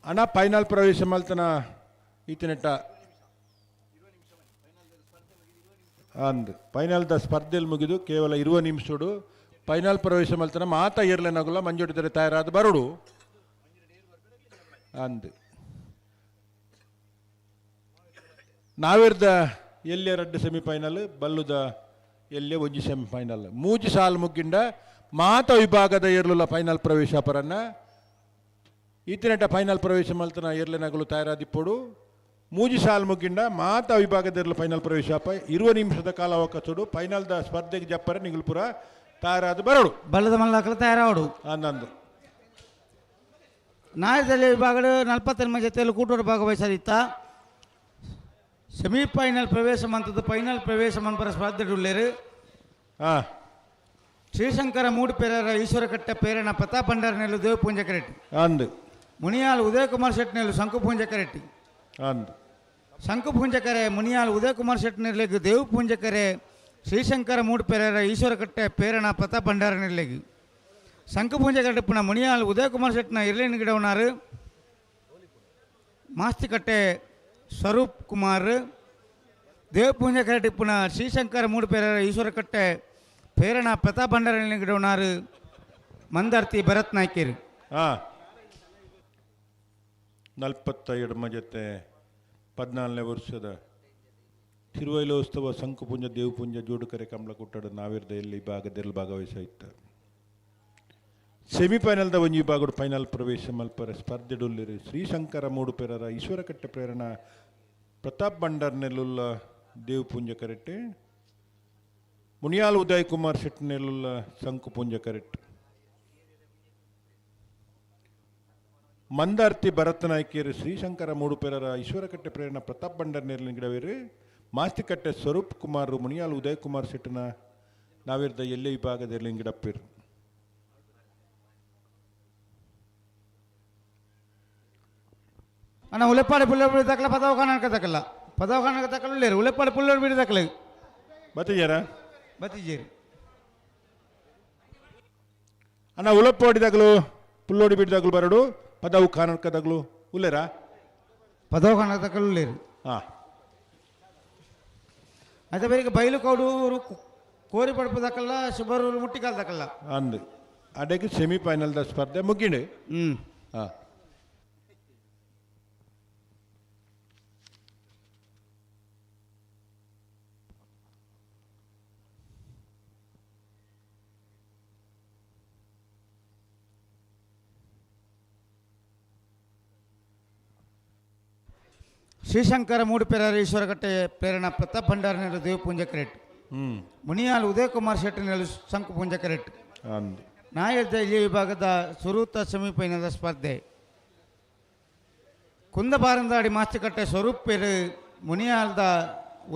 ಅಣ್ಣ ಫೈನಲ್ ಪ್ರವೇಶ ಮಲ್ತನ ಈತನೆಟ್ಟ ಅಂದ್ ಫೈನಲ್ದ ಸ್ಪರ್ಧೆಯಲ್ಲಿ ಮುಗಿದು ಕೇವಲ 20 ನಿಮಿಷಡು ಫೈನಲ್ ಪ್ರವೇಶ ಮಲ್ತನ ಮಾತಾ ಇರ್ಲೇನಾಗಲ್ಲ ಮಂಜೋಡಿದರೆ ತಯಾರಾದ ಬರುಡು ಅಂದ್ ನಾವಿರ್ದ ಎಲ್ಲಿ ರಡ್ಡು ಸೆಮಿಫೈನಲ್ ಬಲ್ಲುದ ಎಲ್ಲೆ ಒಂಜಿ ಸೆಮಿಫೈನಲ್ ಮೂಜಿ ಸಾಲ್ ಮುಗ್ಗಿಂಡ ಮಾತ ವಿಭಾಗದ ಇರ್ಲುಲ್ಲ ಫೈನಲ್ ಪ್ರವೇಶ ಪರನ್ನ ಈತನೆಟ ಫೈನಲ್ ಪ್ರವೇಶ ಮಲ್ತನ ಇರ್ಲೆನಗಲು ತಯಾರಾದಿಪ್ಪೋಡು ಮೂಜಿ ಸಾಲ್ ಮುಗ್ಗಿಂಡ ಮಾತ ವಿಭಾಗದ ಫೈನಲ್ ಪ್ರವೇಶ 20 ನಿಮಿಷದ ಕಾಲಾವಕಾಶಡು ಫೈನಲ್ದ ಸ್ಪರ್ಧೆಗೆ ಜಪ್ಪರ ನಿಗುಲ್ಪುರ ತಯಾರಾದ ಬರೋಡು ಬಲ್ಲದ ಮಲ್ಲಕಲು ತಯಾರಾವಡು ಅಂದಂದು ನಾಯದಲ್ಲಿ ವಿಭಾಗಡು 48 ಜೊತೆಯಲ್ಲಿ ಕೂಟೋಡು ಭಾಗವಹಿಸದಿತ್ತ ಸೆಮಿಫೈನಲ್ ಪ್ರವೇಶ ಮಂತದ್ದು ಫೈನಲ್ ಪ್ರವೇಶ ಮನ್ಪರ ಸ್ಪರ್ಧೆಡುಳ್ಳೇರು ಶ್ರೀಶಂಕರ ಮೂಡುಪೆರರ ಈಶ್ವರಕಟ್ಟೆ ಪೇರಣ ಪ್ರತಾಪ್ ಭಂಡಾರನೆಲ್ಲು ದೇವ ಪೂಂಜಕರೆಟ್ಟಿ ಅಂದು ಮುನಿಯಾಲ್ ಉದಯಕುಮಾರ್ ಶೆಟ್ನೆಲ್ಲು ಶಂಕು ಪೂಂಜಕರೆಟ್ಟಿ ಅಂದು ಶಂಕು ಪೂಂಜಕರೆ ಮುನಿಯಾಲ್ ಉದಯಕುಮಾರ್ ಶೆಟ್ನೆಲ್ಲೆಗ್ ದೇವ ಪೂಂಜಕರೆ ಶ್ರೀಶಂಕರ ಮೂಡುಪೆರರ ಈಶ್ವರಕಟ್ಟೆ ಪೇರಣ ಪ್ರತಾಪ್ ಭಂಡಾರನೆಲ್ಲೆಗ್ ಶಂಕು ಪೂಂಜಕರೆಟ್ಟಿ ಪುನಃ ಮುನಿಯಾಲ್ ಉದಯಕುಮಾರ್ ಶೆಟ್ನ ಇರ್ಲೇನ್ ಗಿಡವನಾರು ಮಾಸ್ತಿಕಟ್ಟೆ ಸ್ವರೂಪ್ ಕುಮಾರ್ ದೇವ ಪೂಂಜಕರೆಟ್ಟಿ ಪುನಃ ಶ್ರೀಶಂಕರ ಮೂಡುಪೆರರ ಈಶ್ವರಕಟ್ಟೆ ಪೇರಣ ಪ್ರತಾಪ್ ಭಂಡಾರನ ಗಿಡವನಾರು ಮಂದಾರ್ತಿ ಭರತ್ ನಾಯ್ಕೇರು ಹಾಂ 42 ಜೊತೆ 14ನೇ ವರ್ಷದ ತಿರುವೈಲೋತ್ಸವ ಶಂಕುಪುಂಜ ದೇವಪುಂಜ ಜೋಡುಕರೆ ಕಮಲಕುಟ್ಟಡ ನಾವಿರ್ದ ಎಲ್ಲಿ ಭಾಗದಲ್ಲಿ ಭಾಗವಹಿಸಾಯಿತ ಸೆಮಿಫೈನಲ್ದ ಒಂಜಿ ವಿಭಾಗಡು ಫೈನಲ್ ಪ್ರವೇಶ ಮಲ್ಪರ ಸ್ಪರ್ಧೆಡುಲ್ಲಿರು ಶ್ರೀಶಂಕರ ಮೂಡುಪೆರರ ಈಶ್ವರಕಟ್ಟೆ ಪ್ರೇರಣ ಪ್ರತಾಪ್ ಭಂಡಾರ್ನೆಲ್ಲುಲ್ಲ ದೇವಪುಂಜ ಕರೆಟ್ಟೆ ಮುನಿಯಾಲ್ ಉದಯ್ ಕುಮಾರ್ ಶೆಟ್ನೆಲ್ಲುಲ್ಲ ಶಂಕುಪುಂಜ ಕರೆಟ್ ಮಂದಾರ್ತಿ ಭರತನಾಯ್ಕಿಯರು ಶ್ರೀಶಂಕರ ಮೂಡುಪೆರರ ಈಶ್ವರಕಟ್ಟೆ ಪ್ರೇರಣ ಪ್ರತಾಪ್ ಭಂಡಾರ್ ನೇರ್ಲಿನ ಗಿಡವೇರು ಮಾಸ್ತಿಕಟ್ಟೆ ಸ್ವರೂಪ್ ಕುಮಾರ್ ಮುನಿಯಾಲ್ ಉದಯ್ ಕುಮಾರ್ ಶೆಟ್ಟನ ನಾವಿರ್ದ ಎಲ್ಲೆ ವಿಭಾಗದಲ್ಲಿ ಗಿಡಪ್ಪಿರು ಅಣ್ಣ ಉಲೆಪ್ಪಾಡಿ ಪುಲ್ಲೋಡು ಬಿಡಿ ತಕ್ಕಲ ಪದವ ಕಾಣಕ ತಕ್ಕಲ್ಲ ಪದವ ಕಾಣಕ ತಕ್ಕಲ್ಲ ಉಲೆಪ್ಪಾಡಿ ಪುಲ್ಲೋಡು ಬಿಡಿ ತಕ್ಕಲ ಬತ್ತಿಜಾರ ಬತ್ತಿಜೇರಿ ಅಣ್ಣ ಉಲಪ್ಪಾಡಿ ತಗಲು ಪುಲ್ಲೋಡಿ ಬಿಡಿದಾಗಲು ಬರಡು ಪದವು ಕಾನಕ ತಗಲು ಉಲ್ಲೇರಾ ಪದವು ಕಾಣಕ ತಕ್ಕಲು ಉಲ್ಲೇರು ಹಾಂ అయితే ಬೇರೆ ಬೈಲು ಕೌಡೂರು ಕೋರಿ ಪಡಪು ದಕ್ಕಲ್ಲ ಶುಭರೂರು ಮುಟ್ಟಿಕಾಲ್ ದಕ್ಕಲ್ಲ ಅಂದು ಅದಕ್ಕೆ ಸೆಮಿಫೈನಲ್ದ ಸ್ಪರ್ಧೆ ಮುಗಿಂಡು ಹ್ಞೂ ಹಾಂ ಶ್ರೀಶಂಕರ ಮೂಡುಪೆರರ ಈಶ್ವರಕಟ್ಟೆ ಪ್ರೇರಣ ಪ್ರತಾಪ್ ಭಂಡಾರನೆಲ್ಲ ದೇವಪೂಂಜ ಕರೆಟ್ ಹ್ಞೂ ಮುನಿಯಾಲ್ ಉದಯಕುಮಾರ್ ಶೆಟ್ಟಿನೆಲ್ಲ ಶಂಕು ಪೂಂಜ ಕರೆಟ್ ಅಂದು ನಾಯರ್ದ ಇಲ್ಲಿ ವಿಭಾಗದ ಸುರೂತ ಸೆಮಿಫೈನಲ್ ಸ್ಪರ್ಧೆ ಕುಂದಬಾರಂದಾಡಿ ಮಾಸ್ತಿಕಟ್ಟೆ ಸ್ವರೂಪ್ ಪೇರು ಮುನಿಯಾಲ್ದ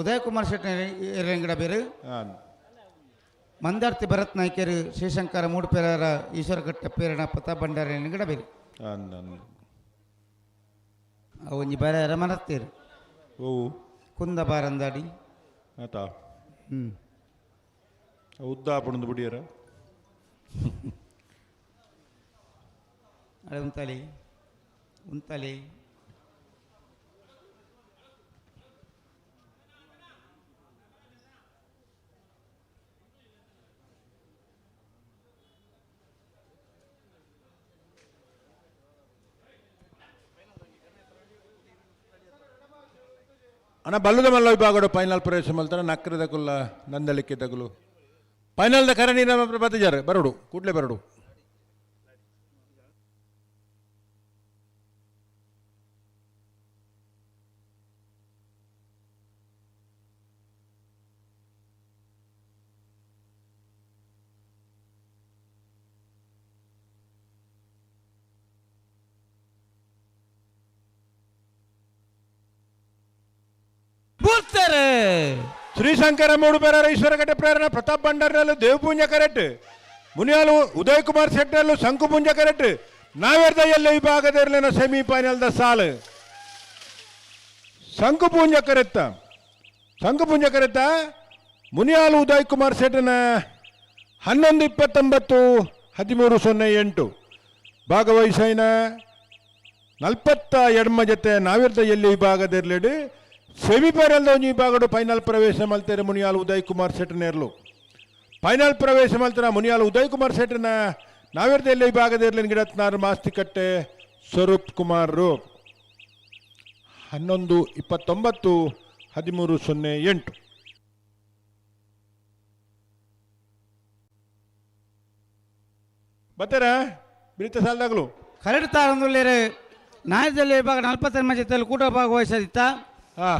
ಉದಯಕುಮಾರ್ ಶೆಟ್ಟಿ ಬೇರು ಅಂದು ಮಂದಾರ್ತಿ ಭರತ್ ನಾಯ್ಕರು ಶ್ರೀಶಂಕರ ಮೂಡುಪೆರರ ಈಶ್ವರಕಟ್ಟೆ ಪ್ರೇರಣ ಪ್ರತಾಪ್ ಭಂಡಾರ ಬೇರು ಅಂದು ಅಂದು ಒಂಜಿ ಬೇರೆ ಮರತ್ತೀರು ಓ ಕುಂದ ಬಾರಂದಾಡಿ ಆತಾ ಹ್ಞೂ ಉದ್ದ ಆಪಣದು ಬಿಡಿಯರ ಅರೆ ಉಂತಾಲಿ ಉಂತಾಲಿ ಅಣ್ಣ ಬಲ್ಲದ ಮಲ್ಲ ವಿಭಾಗಡು ಫೈನಲ್ ಪ್ರವೇಶ ಮಲ್ತಾರ ನಕ್ರದ ಕುಲ್ಲ ನಂದಲಿಕ್ಕೆ ತಗುಲು ಫೈನಲ್ದ ಕರೆ ನೀರ ಬತ್ತಿಜಾರೆ ಬರಡು ಕೂಡಲೇ ಬರಡು ಶ್ರೀಶಂಕರ ಮೂಡುಪೆರರ ಈಶ್ವರಕಟ್ಟೆ ಪ್ರೇರಣ ಪ್ರತಾಪ್ ಭಂಡಾರಲ್ಲೂ ದೇವಪೂಂಜ ಕರೆಕ್ಟ್ ಮುನಿಯಾಲು ಉದಯ್ ಕುಮಾರ್ ಶೆಟ್ಟಲ್ಲೂ ಶಂಕುಪುಂಜ ಕರೆಕ್ಟ್ ನಾವೇರ್ದ ಎಲ್ಲ ವಿಭಾಗದ ಸೆಮಿಫೈನಲ್ದ ಸಾಲು ಶಂಕುಪೂಂಜ ಕರೆತ್ತ ಶಂಕುಪೂಂಜ ಕರೆತ್ತ ಮುನಿಯಾಲು ಉದಯ್ ಕುಮಾರ್ ಶೆಟ್ಟನ 11:29 13:08 ಭಾಗವಹಿಸೈನ 42 ಜೊತೆ ನಾವಿರ್ದ ಎಲ್ಲಿ ವಿಭಾಗದಿರ್ಲಿಡು ಸೆಮಿಫೈನಲ್ ಒಂಜಿ ವಿಭಾಗಡು ಫೈನಲ್ ಪ್ರವೇಶ ಮಲ್ತೇರೆ ಮುನಿಯಾಲ್ ಉದಯ್ ಕುಮಾರ್ ಶೆಟ್ಟನೇರ್ಲು. ಫೈನಲ್ ಪ್ರವೇಶ ಮಲ್ತರ ಮುನಿಯಾಲ್ ಉದಯ್ ಕುಮಾರ್ ಶೆಟ್ಟನ ನಾವಿರ್ದ ಎಲ್ಲಿ ವಿಭಾಗದಿರ್ಲಿನ ಗಿಡತ್ನಾರು ಮಾಸ್ತಿಕಟ್ಟೆ ಸ್ವರೂಪ್ ಕುಮಾರ್. 11:29 13:08. ಬತ್ತರ ಬಿರಿತ ಸಾಲದಾಗಲು ಕರಡು ತಾರಂದುಳ್ಳೇರು ನಾಯದಲ್ಲಿ ವಿಭಾಗ 40 ಜೊತೆಯಲ್ಲಿ ಕೂಟ ಭಾಗವಹಿಸದಿತ್ತ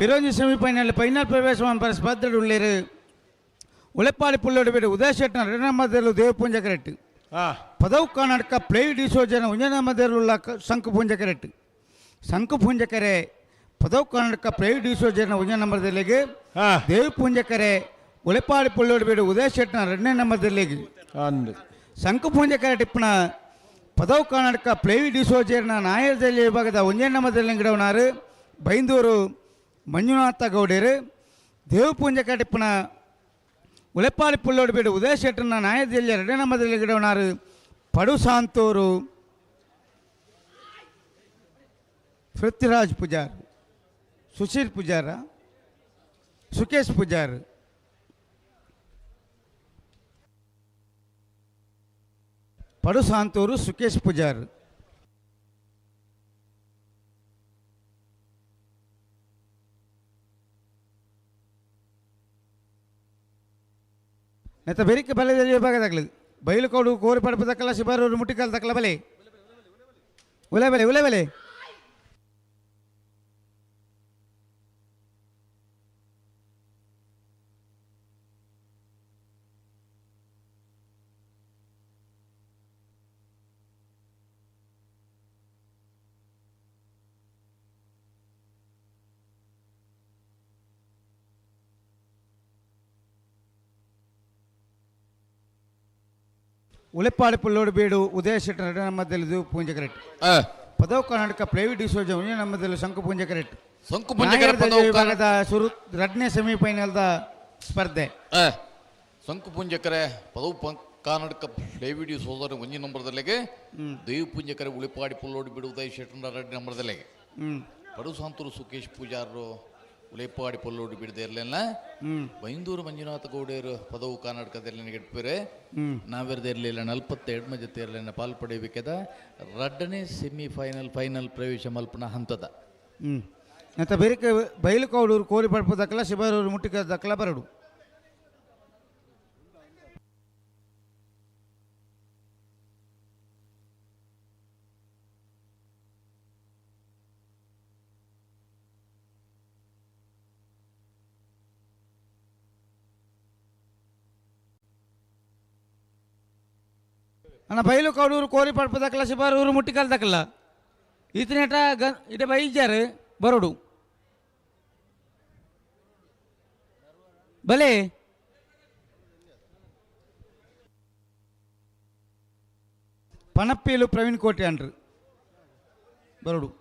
ಫಿರೋಜಿ ಸೆಮಿಫೈನಲ್ ಫೈನಲ್ ಪ್ರವೇಶ ಸ್ಪರ್ಧೆ ಉಳ್ಳೇರು ಉಳೆಪಾಡಿ ಪುಳ್ಳೋಡು ಬೇಡ ಉದಯ ಶೆಟ್ಟನ ಎರಡನೇ ದೇವಪೂಂಜ ಕರೆಕ್ಟ್ ಪದವು ಕರ್ನಾಟಕ ಪ್ಲೇ ಡಿಸೋಜನ ಒಂಜನೇ ಶಂಕು ಪೂಂಜ ಕರೆಕ್ಟ್ ಶಂಕು ಪೂಂಜಕರೆ ಪದವು ಕರ್ನಾಟಕ ಪ್ಲೇ ಡಿಸೋಜನ ಒಂಜನೇ ನಂಬರ್ದಲ್ಲಿಗೆ ದೇವಪೂಂಜಕರೆ ಉಳೆಪಾಡಿ ಪುಳ್ಳೋಡು ಬೇಡ ಉದಯ ಶೆಟ್ಟನ ಎರಡನೇ ನಂಬರ್ದಲ್ಲಿಗೆ ಶಂಕು ಪೂಂಜಕರೆ ಟಿಪ್ಪಣ ಪದವು ಕರ್ನಾಟಕ ಪ್ಲೇವಿ ಡಿಸೋಜರ್ನ ನಾಯರ್ದಲ್ಲಿ ವಿಭಾಗದ ಒಂಜನೇ ನಂಬರ್ದಲ್ಲಿ ಗಿಡವನಾರು ಬೈಂದೂರು ಮಂಜುನಾಥ ಗೌಡರು ದೇವಪೂಂಜಕ ಟಿಪ್ಪಣ ಉಳೆಪಾಡಿ ಪುಳ್ಳೋಡು ಬೇಡು ಉದಯ ಶೆಟ್ಟನ ನಾಯರ್ದಲ್ಲಿ ಎರಡನೇ ನಂಬರ್ದಲ್ಲಿ ಗಿಡವನಾರು ಪಡುಸಾಂತೂರು ಪೃಥ್ವಿರಾಜ್ ಪೂಜಾರ್ ಸುಶೀಲ್ ಪೂಜಾರ ಸುಕೇಶ್ ಪೂಜಾರ್. ಪಡುಸಾಂತೂರು ಸುಕೇಶ್ ಪೂಜಾರ್. ನೆತ್ತ ಬೆರಿಕೆ ಬಲೆದಲ್ಲಿ ವಿಭಾಗದಾಗಲಿ ಬೈಲುಕೋಡು ಕೋರಿ ಪಡಪದಕ್ಕಲ್ಲ ಶಿಬಾರೂರು ಮುಟ್ಟಿಕಾಲ್ ತಕ್ಕಲ ಬಲೆ ಉಲೆ ಬಲೆ ಉಲೆ ಬಲೆ ಉಳೆಪಾಡಿ ಪುಳ್ಳೋಡು ಬೀಡು ಉದಯ ಶೆಟ್ಟರ್ ನಮ್ಮದಲ್ಲಿ ಪೂಂಜ ಕರೆಕ್ಟ್ ಪದವು ಕರ್ನಾಟಕ ಪ್ಲೇವಿ ಡಿಸೋಜ ನಮ್ಮದಲ್ಲಿ ಶಂಕು ಪೂಂಜ ಕರೆಕ್ಟ್ ಶಂಕು ಪೂಂಜಕರೆ ಪದವು ವಿಭಾಗದ ಸುರು ಎರಡನೇ ಸೆಮಿಫೈನಲ್ದ ಸ್ಪರ್ಧೆ. ಶಂಕು ಪೂಂಜಕರೆ ಪದವು ಕರ್ನಾಟಕ ಪ್ಲೇವಿ ಡಿಸೋಜ ಒಂಜಿ ನಂಬರ್ದಲ್ಲಿಗೆ ದೇವ ಪೂಂಜಕರೆ ಉಳಿಪಾಡಿ ಪುಳ್ಳೋಡು ಬೀಡು ಉದಯ ಶೆಟ್ಟರ್ ಎರಡನೇ ನಂಬರ್ದಲ್ಲಿಗೆ ಪಡುಸಾಂತೂರು ಸುಕೇಶ್ ಪೂಜಾರರು ಉಳೆಪಾಡಿ ಪೊಲ್ಲೋಡು ಬಿಡದೆ ಇರಲಿಲ್ಲ ಬೈಂದೂರು ಮಂಜುನಾಥ ಗೌಡರು ಪದವು ಕರ್ನಾಟಕದಲ್ಲಿ ಇಟ್ಪೇರೆ ನಾವೆರ್ದೆ ಇರಲಿಲ್ಲ 42 ಜೊತೆ ಇರಲಿಲ್ಲ ಪಾಲ್ ಪಡೆಯಬೇಕಾದ ಎರಡನೇ ಸೆಮಿಫೈನಲ್ ಫೈನಲ್ ಪ್ರವೇಶ ಮಲ್ಪನ ಹಂತದ. ಮತ್ತು ಬೇರೆ ಬೈಲುಕೌಡೂರು ಕೋರಿ ಪಡ್ಪದಕ್ಕಲ್ಲ ಶಿಬಾರೂರು ಮುಟ್ಟಿಕದಕ್ಕಲ್ಲ ಬರಡು ಅಣ್ಣ ಬೈಲು ಕೌಡೂರು ಕೋರಿ ಪಡ್ಪದಕ್ಕಲ್ಲ ಶಿಬಾರೂರು ಮುಟ್ಟಿಕಲ್ದಕ್ಕಲ್ಲ ಈತನೇಟ ಗ ಇಟ ಬೈಜಾರು ಬರೋಡು ಬಲೆ ಪಣಪ್ಪೀಲು ಪ್ರವೀಣ್ ಕೋಟೆ ಅನ್ರು ಬರೋಡು.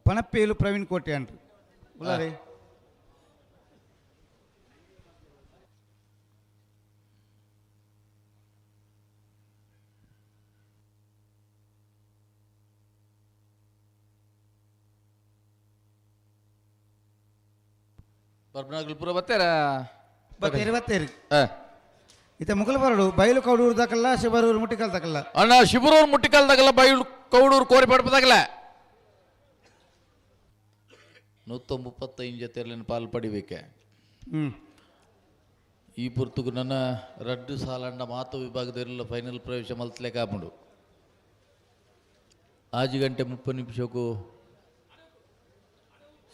ಪಣಪ್ಪೇಲು ಪ್ರವೀಣ್ ಕೋಟೆ ಅನ್ರಿ ಉಲ್ಲಾರಿ ಪರ್ಬನಾಗಲ್ಪುರ ಬತ್ತೇರ ಬತ್ತೇರಿ ಬತ್ತೇರಿ ಇತ ಮುಗಲ್ ಬರಡು ಬೈಲು ಕೌಡೂರು ದಾಕಲ್ಲ ಶಿಬರೂರು ಮುಟ್ಟಿಕಲ್ ದಾಕಲ್ಲ ಅಣ್ಣ ಶಿಬರೂರು ಮುಟ್ಟಿಕಲ್ ದಾಕಲ್ಲ ಬೈಲು ಕೌಡೂರು ಕೋರಿ ಪಡ್ಪದಾಗಲ್ಲ 135 ಜೊತೆಯಲ್ಲಿ ಪಾಲು ಪಡಿಬೇಕೆ. ಈ ಪುರ್ತುಗು ನನ್ನ ರಡ್ಡು ಸಾಲಂಡ ಮಾತು ವಿಭಾಗದಲ್ಲಿ ಫೈನಲ್ ಪ್ರವೇಶ ಮಲ್ತಲೆ ಕಾಪುಂಡು 5 ಗಂಟೆ 30 ನಿಮಿಷಕ್ಕೂ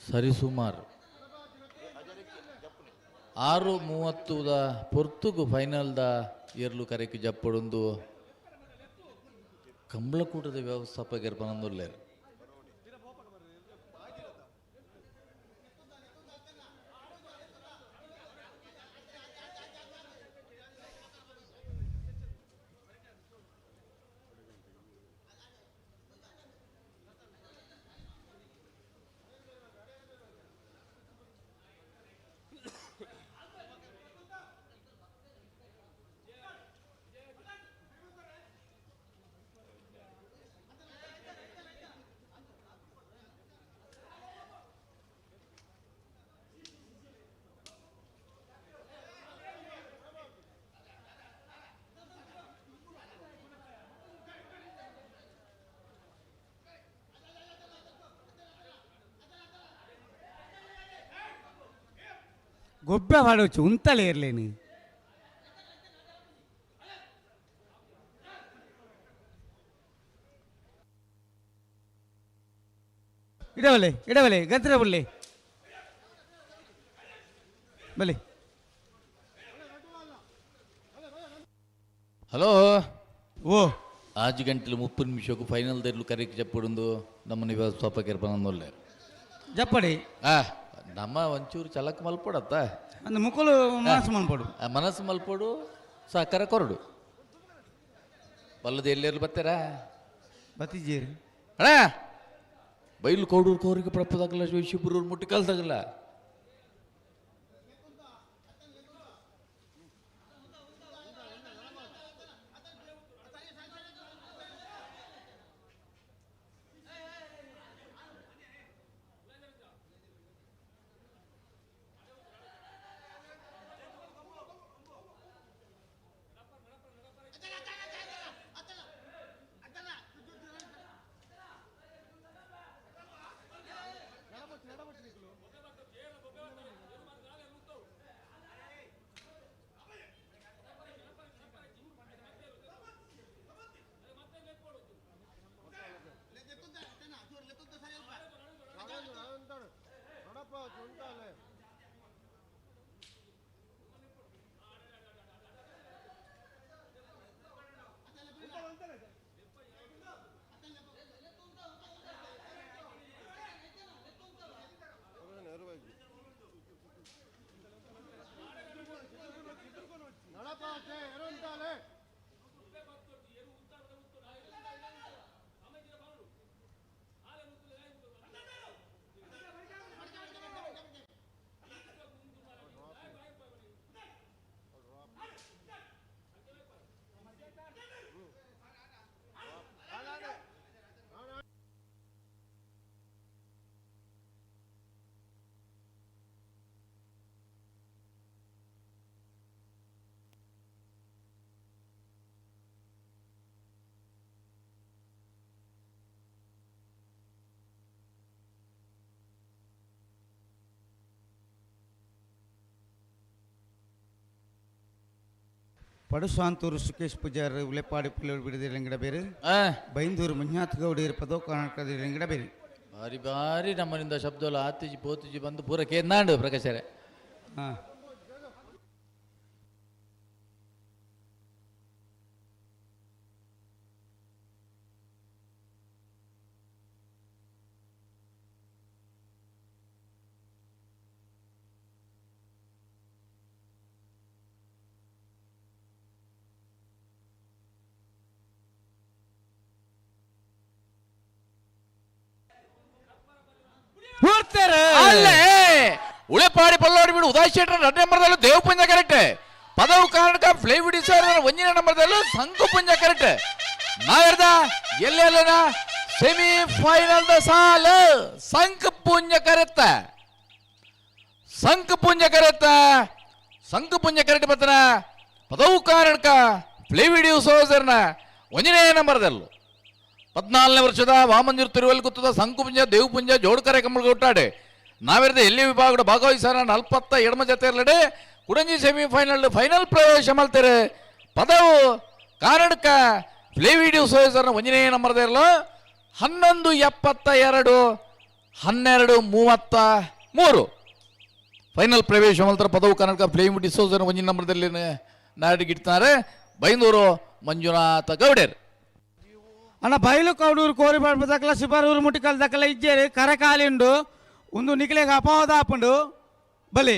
ಸರಿಸುಮಾರು 6:30 ಪೊರ್ತುಗು ಫೈನಲ್ದ ಎರ್ಲು ಕರೆಕ್ ಜಪ್ಪಡೊಂದು ಕಂಬಳಕೂಟದ ವ್ಯವಸ್ಥಾಪಕರು ಪನೊಂದುಲ್ಲೆರ್. ಗೊಬ್ಬೆ ಪಾಡೊಚ್ಚು ಉಂತಲೆ ಇರ್ಲೇನು. ಇಡವಲೆ ಇಡವಲೆ ಗದ್ರ ಬುಲ್ಲೆ ಬಲೆ. ಹಲೋ ಓ 6 ಗಂಟೆ 30 ನಿಮಿಷಕ್ಕೂ ಫೈನಲ್ ದೆರ್ಲು ಕರೆಕ್ ಜಪ್ಪುಡುಂದು ನಮ್ಮ ವ್ಯವಸ್ಥಾಪಕರು ಪನೊಂದುಲ್ಲೆರ್. ಜಪ್ಪಡಿ ನಮ್ಮ ಒಂಚೂರು ಚಲಕ್ ಮಲ್ಪಡತ್ತ ಅಂದ್ ಮುಕುಲು ಮನಸ್ಸು ಮಲ್ಪಡು, ಮನಸ್ಸು ಮಲ್ಪಡು ಸಹಕಾರ ಕೊರಡು. ಬಲ್ಲದ ಎಲ್ಲೆಲ್ಲಿ ಬರ್ತಾರ ಬತ್ತಿಜೇರಿ ಅಣ್ಣ ಬೈಲು ಕೋಡೂರು ಕೋರಿಗೆ ಪ್ರಪ್ಪದಾಗಲ್ಲ, ಶಿಬರೂರು ಮುಟ್ಟಿ ಕಲ್ತಾಗಲ್ಲ. ಪಡುಸಾಂತೂರು ಸುಕೇಶ್ ಪೂಜಾರ್ ಉಲೆಪಾಡಿ ಪುಲ್ಲೂರು ಬಿಡದಿರಂಗಡ ಬೇರೆ, ಬೈಂದೂರು ಮಂಜುನಾಥ್ ಗೌಡೀರ್ ಪದೋ ಕರ್ನಾಟಕದ ರಂಗಡ ಬೇರೆ. ಭಾರಿ ಭಾರಿ ನಮ್ಮನಿಂದ ಶಬ್ದಲ್ಲ ಆತಿಜಿ ಪೋತಿಜಿ ಬಂದು ಪೂರ ಕೇಂದಾಂಡು ಪ್ರಕಾಶರೇ. ಹಾಂ ಉಳೆಪಾಡಿ ಪಲ್ಲೋಡಿ ಬಿಡು ಉದಯ್ ಶೆಟ್ಟರ್ 2 ನಂಬರ್ದಲ್ಲೂ ದೇವಪುಂಜ ಕರೆಕ್ಟ್, ಪದವು ಕರ್ನಾಟಕ ಫ್ಲೇವಿಡಿ ಸರ್ 1 ನಂಬರ್ದಲ್ಲೂ ಸಂಕುಪುಂಜ ಕರೆಕ್ಟ್. ನಾವೆರ್ದ ಎಲ್ಲೆಲ್ಲನ ಸೆಮಿ ಫೈನಲ್ the ಸಾಲ ಸಂಕುಪುಂಜ ಕರೆತ್ತ, ಸಂಕುಪುಂಜ ಕರೆತ್ತ, ಸಂಕುಪುಂಜ ಕರೆಕ್ಟ್ ಬರ್ತನ ಪದವು ಕರ್ನಾಟಕ ಫ್ಲೇವಿಡಿ ಸೋದರ್ನ 1ನೇ ನಂಬರ್ದಲ್ಲೂ 14ನೇ ವರ್ಷದ ವಾಮಂಜೂರು ತಿರುವಲ್ ಗುತ್ತದ ಸಂಕುಪುಂಜ ದೇವಪುಂಜ ಜೋಡ್ಕರೆ ಕಂಬಳ ಹುಟ್ಟಾಡೆ. ನಾವಿರದ ಎಲ್ಲಿ ವಿಭಾಗದ ಭಾಗವಹಿಸಾರ 42 ಜೊತೆ ಕುಡಂಜಿ ಸೆಮಿಫೈನಲ್ ಫೈನಲ್ ಪ್ರವೇಶ ಮಾಡ್ತಾರೆ. ಪದವು ಕಾರಣಕ್ಕ ಫ್ಲೇವಿಡಿಯೋ ಸೋಯಸರ್ನ 1ನೇ ನಂಬರ್ದ ಇರಲು 11:72 12:33 ಫೈನಲ್ ಪ್ರವೇಶ ಮಾಡ್ತಾರೆ. ಪದವು ಕರ್ನಾಟಕ ಫ್ಲೇವಿಡಿ ಡಿಸೋಸರ್ನ 1 ನಂಬರ್ದಲ್ಲಿ ನಾಡಿಗಿಡ್ತಾರೆ ಬೈಂದೂರು ಮಂಜುನಾಥ ಗೌಡೇರ್. ಅಣ್ಣ ಬೈಲು ಕೌಡೂರು ಕೋರಿ ಪಡ್ಪದಕ್ಕಲ ಶಿಬರೂರು ಮುಟ್ಟಿಕಲ್ ದಕ್ಕಲ ಇಜ್ಜೇರು ಕರಕಾಲಿಂಡು ಒಂದು ನಿಕ್ಲೆಗ್ ಅಪವಾದ ಆಪುಂಡು ಬಲಿ